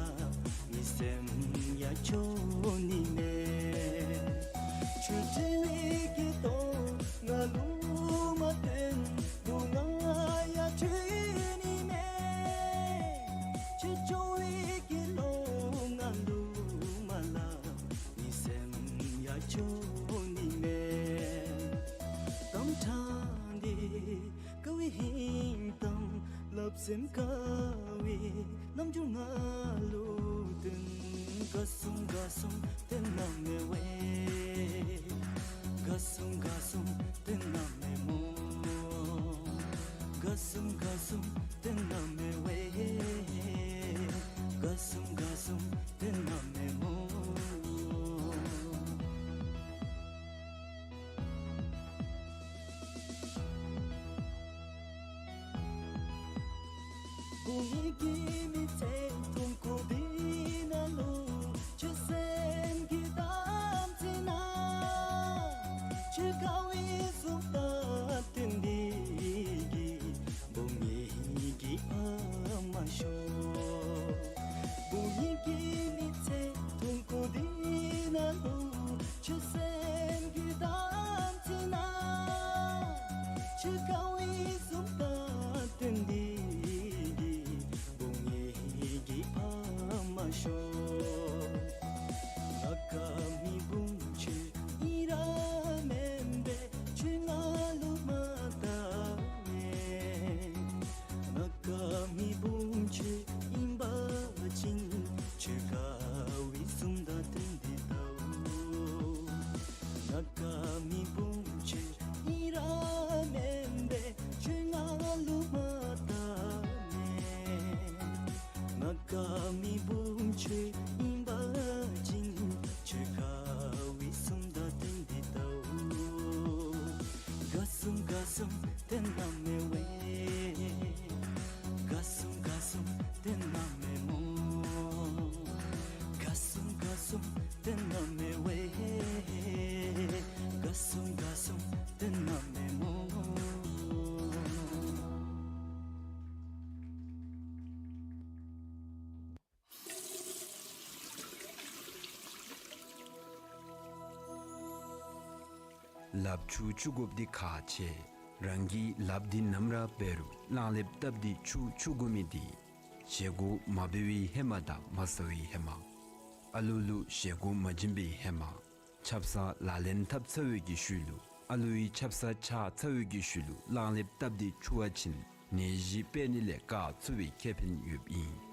ངེའི་སེམས་ཡང་སྐྱོ་ནི་མས། ཁྱོད་འཁྲུལ་བའི་གི་དོན་ང་ལུ་མ་སྟོན། བུ་ང་ཡང་འཁྲུལ་ནི་མས། ཁྱོད་སྐྱོ་བའི་གི་བློ་ང་ལུ་མ་སླབ། ངེའི་སེམས་ཡང་སྐྱོ་ནི་མས། གཏམ་ཕྲང་འདི་དཀའ་བའི་ཧིང་གཏམ། སླབ་སེམས་དཀའ་བའི་རྣམ་འགྱུར་ང་ལུ་སྟོན། དགའ་གསུམ་དགའ་གསུམ་སྟོན་གནང་མས་ཝེ། དགའ་གསུམ་དགའ་གསུམ་སྟོན་གནང་མས་སྨོ། དགའ་གསུམ་དགའ་གསུམ་སྟོན་གནང་མས་ཝེ། དགའ་གསུམ་དགའ་གསུམ་སྟོན་གནང་མས་སྨོ། བུ་ངེའི་གི་མི་ཚེ་ཐུང་ཀུ་འདི་ནང་ལུ་ཁྱོད་སེམས་ཀྱི་དམ་ཚིག་ནང་ཁྱོད་དགའ་བའི་གསུམ་བརྡ་སྟོན་ཏེ་གི་བུ་ངེའི་གི་ཕམ་ཤོག། བུ་ངེའི་གི་མི་ཚེ་ཐུང་ཀུ་འདི་ནང་ལུ་ཁྱོད་སེམས་ཀྱི་དམ་ཚིག་ནང་ཁྱོད་དགའ་བའི་གསུམ་བརྡ་སྟོན་ཏེ་གི་བུ་ངེའི་གི་ཕམ་ཤོག། ནགས་ཀ་མེ་དཔུང་ཁྱོད་ཨིན་ར་མེན་པས། ཁྱོད་ང་ལུ་མ་བལྟ་ནས། ནགས་ཀ་མེ་དཔུང་ཁྱོད་ཨིན་པ་ཅིན་ཁྱོད་དགའ་བའི་གསུམ་བརྡ་སྟོན་ཏེ་ལྟ་འོ། ནགས་ཀ་མེ་དཔུང་ཁྱོད་ཨིན་ར་མེན་པས། ཁྱོད་ང་ལུ་མ་བལྟ་ནས། ནགས་ཀ་མེ་དཔུང་ཁྱོད་ཨིན་པ་ཅིན་ཁྱོད་དགའ་བའི་གསུམ་བརྡ་སྟོན་ཏེ་ལྟ་འོ། དགའ་གསུམ་དགའ་གསུམ་སྟོན་གནང་མས་ཝེ། དགའ་གསུམ་དགའ་གསུམ་སྟོན་གནང་མས་སྨོ། དགའ་གསུམ་དགའ་གསུམ་སྟོན་གནང་མས་ཝེ། དགའ་གསུམ་དགའ་གསུམ་སྟོན་གནང་མས་སྨོ། ལགཔ་ཆུ་བཅུག་དགོཔ་འདི་ཁག་ཆེ། རང་གི་ལགཔ་འདི་ནམ་ར་འབད་རུང་གླང་ལེབ་བཏབ་སྟེ་འཁྱུ་འཁྱུ་དགོ་མི་འདི་བཞེས་སྒོ་མ་འབད་བའི་ཧེ་མ་དང་མ་ཟ་བའི་ཧེ་མ། ཨ་ལུ་ལུ་བཞེས་སྒོ་མ་བྱིན་པའི་ཧེ་མ། ཆབ་གསང་ལག་ལེན་འཐབ་ཚར་བའི་གི་ཤུལ་ལུ་ཨ་ལུའི་ཆབ་གསང་ཆག་ཚར་བའི་གི་ཤུལ་ལུ་གླང་ལེབ་བཏབ་སྟེ་འཁྱུ་བ་ཅིན་ནད་གཞི་འཕེལ་ནི་ལས་བཀག་ཚུགས་པའི་ཁེ་ཕན་ཡོདཔ་ཨིན།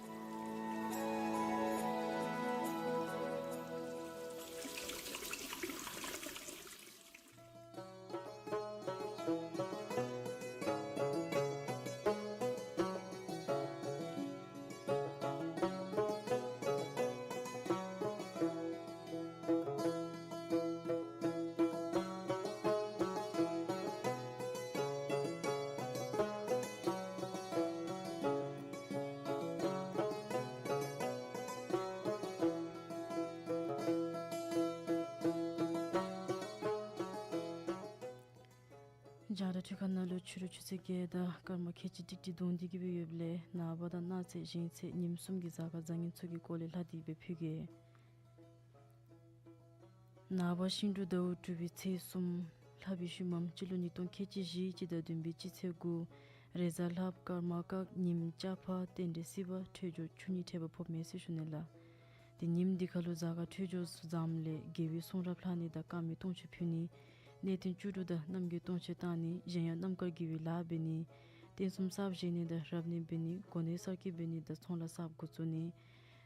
རྒྱང་བསྒྲགས་འཕྲུལ་ཁང་ནང་ལུ་ཕྱི་རུ་ཆུ་ཚོད་བརྒྱད་དང་སྐར་མ་ཁལ་གཅིག་ཀྲིག་ཀྲི་འདོན་ཏེ་གི་སྦེ་ཡོདཔ་ལས་ནངས་པ་དང་གནངས་ཚེ་གཞེས་ཚེ་ཉིནམ་གསུམ་གྱི་གཟའ་སྐར་བཟང་ངན་ཚུ་གི་སྐོར་ལས་ལྷག་སྟེ་སྦེ་ཕུལ་གེ། ནངས་པ་ཤིང་འབྲུག་ཟླཝ་དྲུག་པའི་ཚེས་གསུམ་ལྷག་པའི་ཤུལ་མམ་སྤྱི་ལོ་ཉིས་སྟོང་ཁལ་གཅིག་བཞི་སྤྱི་ཟླ་བདུན་པའི་སྤྱི་ཚེས་དགུ། རེས་གཟའ་ལྷགཔ་སྐར་མ་སྐག། ཉིནམ་ལྕགས་ཕག། རྟེན་འབྲེལ་སྲིད་པ་འཕྲོད་སྦྱོར་ཆུ་གཉིས་འཕྲད་པ་ཕོགཔ་མས་ཟེར་ཞུ་ནི་ལགས། ཏེ་ཉིནམ་འདི་ཁར་ལུ་གཟའ་སྐར་འཕྲོད་སྦྱོར་བཟངམ་ལས་དགེ་བའི་གསུང་རབ་ལྷག་ནི་དང་དཀར་མེ་སྟོང་མཆོད་ཕུལ་ནི། གནས་བརྟན་བཅུ་དྲུག་དང་རྣམ་རྒྱལ་སྟོང་མཆོད་བཏང་ནི། གཞན་ཡང་རྣམ་དཀར་དགེ་བའི་ལཱ་འབད་ནི། རྟེན་གསུམ་གསརཔ་བཞེངས་ནི་དང་རབ་གནས་འབད་ནི། གོ་གནས་གསར་བསྐོ་འབད་ནི་དང་ཚོང་ལཱ་གསརཔ་འགོ་བཙུགས་ནི།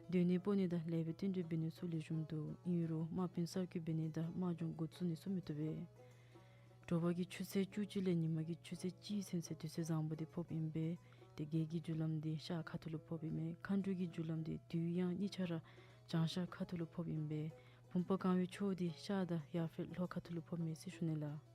སྡོད་གནས་སྤོ་ནི་དང་ལེགས་པའི་རྟེན་འབྲེལ་འབད་ནི་ཚུ་ལེགས་ཤོམ་འདུག། ཨིན་རུང་དམག་དཔོན་གསར་བསྐོ་འབད་ནི་དང་དམག་སྦྱོང་འགོ་བཙུགས་ནི་ཚུ་མི་བཏུབ་པས། དྲོ་པ་གི་ཆུ་ཚོད་བཅུ་གཅིག་ལས་ཉིན་མ་གི་ཆུ་ཚོད་གཅིག་ཚུན་ཚོད་དུས་ཚོད་བཟང་པོ་འདི་ཕོགཔ་ཨིན་པས། ཏེ་རྒྱལ་གྱི་རྒྱུ་ལམ་འདི་ཤར་ཁ་ཐུག་ལུ་ཕོགཔ་ཨིན་མས། མཁའ་འགྲོ་གི་རྒྱུ་ལམ་འདི་དུས་ཡང་གཉིས་ཆ་ར་བྱང་ཤར་ཁ་ཐུག་ལུ་ཕོགཔ་ཨིན་པས། བུམ་པ་གང་བའི་ཕྱོགས་འདི་ཤར་དང་ཡར་འཕེལ་ལྷོ་ཁ་ཐུག་ལུ་ཕོགཔ་མས་ཟེར་ཞུ་ནི་ལགས།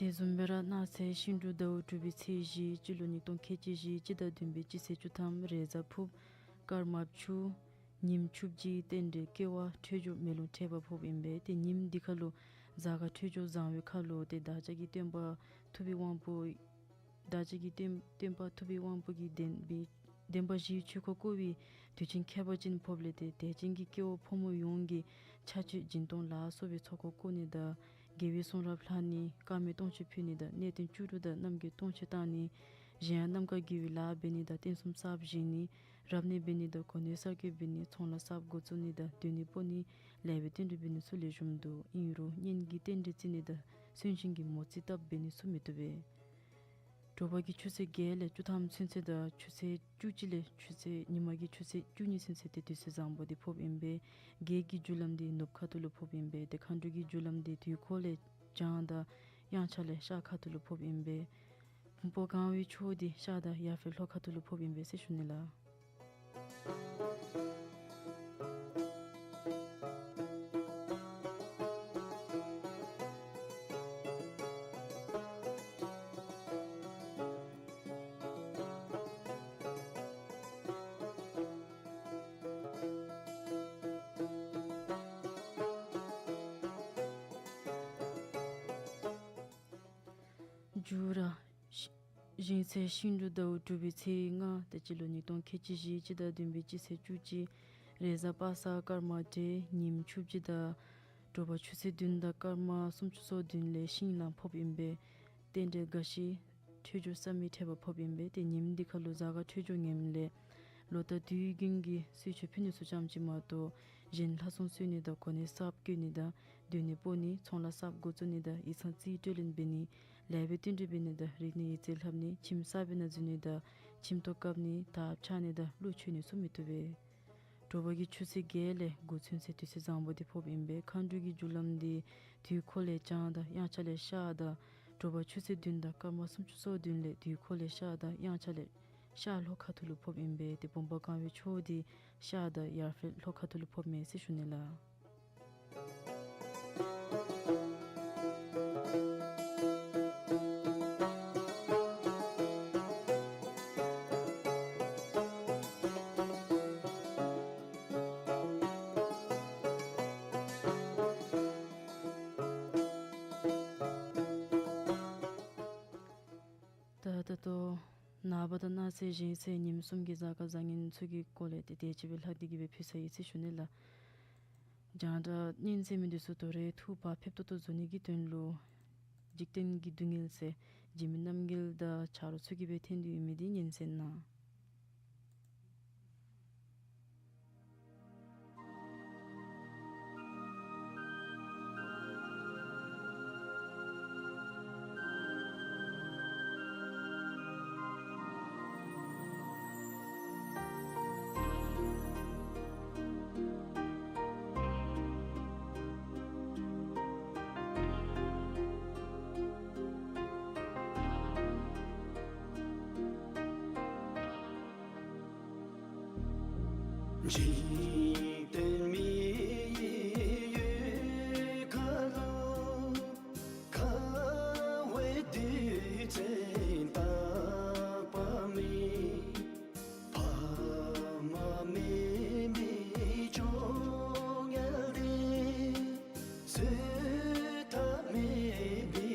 དེ་བཟུམ་སྦེ་ར་གནངས་ཚེ་ཤིང་འབྲུག་ཟླཝ་དྲུག་པའི་ཚེས་བཞི་སྤྱི་ལོ་ཉིས་སྟོང་ཁལ་གཅིག་བཞི་སྤྱི་ཟླ་བདུན་པའི་སྤྱི་ཚེས་བཅུ་ཐམ་རེས་གཟའ་ཕུརཔ་སྐར་མ་བཅུ། ཉིནམ་ཆུ་བཞི། རྟེན་འབྲེལ་སྐྱེ་བ་འཕྲོད་སྦྱོར་མེ་ལོང་འཕྲད་པ་ཕོགཔ་ཨིན་པས། ཏེ་ཉིནམ་འདི་ཁར་ལུ་གཟའ་སྐར་འཕྲོད་སྦྱོར་བཟང་བའི་ཁར་ལུ་ཏེ་བདག་ཅག་གི་སྟོན་པ་ཐུབ་པའི་དབང་པོ་བདག་ཅག་གི་སྟོན་སྟོན་པ་ཐུབ་པའི་དབང་པོ་གི་བདེན་པའི་བདེན་པ་བཞིའི་ཆོས་འཁོར་བསྐོར་བའི་དུས་ཆེན་ཁྱད་པར་ཅན་ཕོགཔ་ལས་ཏེ་དད་ཅན་གྱི་སྐྱེ་བོ་ཕོ་མོ་ཡོངས་ཀྱིས་ཕྱག་མཆོད་སྦྱིན་གཏོང་ལ་སོགས་པའི་ཚོགས་འཁོར་བསྐོར་ནི་དང་དགེ་བའི་གསུང་རབ་ལྷག་ནི། དཀར་མེ་སྟོང་མཆོད་ཕུལ་ནི་དང་གནས་བརྟན་བཅུ་དྲུག་དང་རྣམ་རྒྱལ་སྟོང་མཆོད་བཏང་ནི། གཞན་ཡང་རྣམ་དཀར་དགེ་བའི་ལཱ་འབད་ནི་དང་རྟེན་གསུམ་གསརཔ་བཞེངས་ནི། རབ་གནས་འབད་ནི་དང་གོ་གནས་གསར་བསྐོ་འབད་ནི། ཚོང་ལཱ་གསརཔ་འགོ་བཙུགས་ནི་དང་སྡོད་གནས་སྤོ་ནི། ལེགས་པའི་རྟེན་འབྲེལ་འབད་ནི་ཚུ་ལེགས་ཤོམ་འདུག། ཨིན་རུང་གཉེན་གྱི་རྟེན་འབྲེལ་བརྩི་ནི་དང་གསོན་གཤིན་གྱི་མོ་རྩིས་བཏབ་འབད་ནི་ཚུ་མི་བཏུབ་པས། དྲོ་པ་གི་ཆུ་ཚོད་བརྒྱད་ལས་བཅུ་ཐམ་ཚུན་ཚོད་དང་ཆུ་ཚོད་བཅུ་གཅིག་ལས་ཆུ་ཚོད་ཉིན་མ་གི་ཆུ་ཚོད་བཅུ་གཉིས་ཚུན་ཚོད་ཏེ་དུས་ཚོད་བཟང་པོ་འདི་ཕོགཔ་ཨིན་པས། རྒྱལ་གྱི་རྒྱུ་ལམ་འདི་ནུབ་ཁ་ཐུག་ལུ་ཕོགཔ་ཨིན་པས། ཏེ་མཁའ་འགྲོ་གི་རྒྱུ་ལམ་འདི་དུས་འཁོར་ལས་བྱང་དང་དབྱངས་འཆར་ལས་ཤར་ཁ་ཐུག་ལུ་ཕོགཔ་ཨིན་པས། བུམ་པ་གང་བའི་ཕྱོགས་འདི་ཤར་དང་ཡར་འཕེལ་ལྷོ་ཁ་ཐུག་ལུ་ཕོགཔ་ཨིན་པས་ཟེར་ཞུ་ནི་ལགས། མཇུག་ར་གཞེས་ཚེ་ཤིང་འབྲུག་ཟླཝ་དྲུག་པའི་ཚེས་ལྔ་ཏེ་སྤྱི་ལོ་ཉིས་སྟོང་ཁལ་གཅིག་བཞི་སྤྱི་ཟླ་བདུན་པའི་སྤྱི་ཚེས་བཅུ་གཅིག། རེས་གཟའ་པ་སངས་སྐར་མ་བགྲེས། ཉིནམ་ཆུ་བཞི་དང་དྲོ་པ་ཆུ་ཚོད་བདུན་དང་སྐར་མ་སུམ་ཅུ་སོ་བདུན་ལས་ཤིང་གླང་ཕོགཔ་ཨིན་པས། རྟེན་འབྲེལ་དགའ་ཞིང་འཕྲོད་སྦྱོར་བསམ་མི་ཁྲེལ་བ་ཕོགཔ་ཨིན་པས། ཏེ་ཉིནམ་འདི་ཁར་ལུ་གཟའ་སྐར་འཕྲོད་སྦྱོར་ངནམ་ལས་ལོ་ཟླ་དུས་རྒྱུན་གྱི་གསོལ་མཆོད་ཕུལ་ནི་ཚུ་ཙམ་ཅིག་མ་གཏོགས་གཞན་ལྷ་སྲུང་གསོལ་ནི་དང་གོ་གནས་གསརཔ་བསྐོ་ནི་དང་སྡོད་གནས་སྤོ་ནི་ཚོང་ལཱ་གསརཔ་འགོ་བཙུགས་ནི་དང་ཡིག་ཚང་རྩིས་སྤྲོད་ལེན་འབད་ནི་ལེགས་པའི་རྟེན་འབྲེལ་འབད་ནི་དང་རིག་གནས་ཡིག་རྩིས་ལྷབ་ནི་ཁྱིམ་གསར་པའི་ནང་འཛུལ་ནི་དང་ཁྱིམ་ཐོག་བཀབ་ནི་དར་ཕྱར་ནི་དང་གླུ་མཆོད་ནི་ཚུ་མི་བཏུབ་པས། དྲོ་པ་གི་ཆུ་ཚོད་བརྒྱད་ལས་དགུ་ཚུན་ཚོད་དུས་ཚོད་བཟང་པོ་འདི་ཕོགཔ་ཨིན་པས། མཁའ་འགྲོ་གི་རྒྱུ་ལམ་འདི་དུས་འཁོར་ལས་བྱང་དང་དབྱངས་འཆར་ལས་ཤར་དང་དྲོ་པ་ཆུ་ཚོད་བདུན་དང་སྐར་མ་སུམ་ཅུ་སོ་བདུན་ལས་དུས་འཁོར་ལས་ཤར་དང་དབྱངས་འཆར་ལས་ཤར་ལྷོ་ཁ་ཐུག་ལུ་ཕོགཔ་ཨིན་པས། ཏེ་བུམ་པ་གང་བའི་ཕྱོགས་འདི་ཤར་དང་ཡར་འཕེལ་ལྷོ་ཁ་ཐུག་ལུ་ཕོགཔ་མས་ཟེར་ཞུ་ནི་ལགས། ཏོ་ནངས་པ་དང་གནངས་ཚེ་གཞེས་ཚེ་ཉིནམ་གསུམ་གྱི་གཟའ་སྐར་བཟང་ངན་ཚུ་གི་སྐོར་ལས་ཏེ་དེ་ཅིག་སྦེ་ལྷག་སྟེ་གི་སྦེ་ཕུལ་ཚར་ཡི་ཟེར་ཞུ་ནི་ལགས། རྒྱང་བསྒྲགས་ཉན་མི་འདི་ཚུ་ད་རེས་ཐུགས་བག་ཕེབས་ཏོག་ཏོ་བཟོ་ནི་གི་དོན་ལུ་འཇིག་རྟེན་གྱི་སྡུག་བསྔལ་ཟེར་འཇིགས་མེད་རྣམ་རྒྱལ་དང་ཆ་རོགས་ཚུ་གིས་སྦེ་འཐེན་ཏེ་ཡོད་མི་འདི་ཉན་གསན་གནང་། འཇིག་རྟེན་མི་ཡི་ཡུལ་ཁ་ལུ་ཁ་བའི་དུས་ཚོད་རྟག་པ་མེད། ཕ་མ་མེད་མི་ཆོས་ཉལ་ཏེ་བཟོད་ཐབས་མེད་པའི་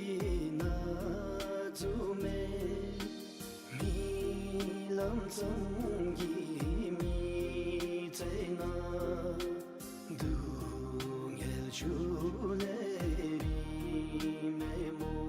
ན་ཟུག་མེད། རྨི་ལམ་ཙམ་གྱི་མི་ཚེ་ནང་སྡུག་བསྔལ་ཆུ་ལས་རིང་མེད་སྨོ།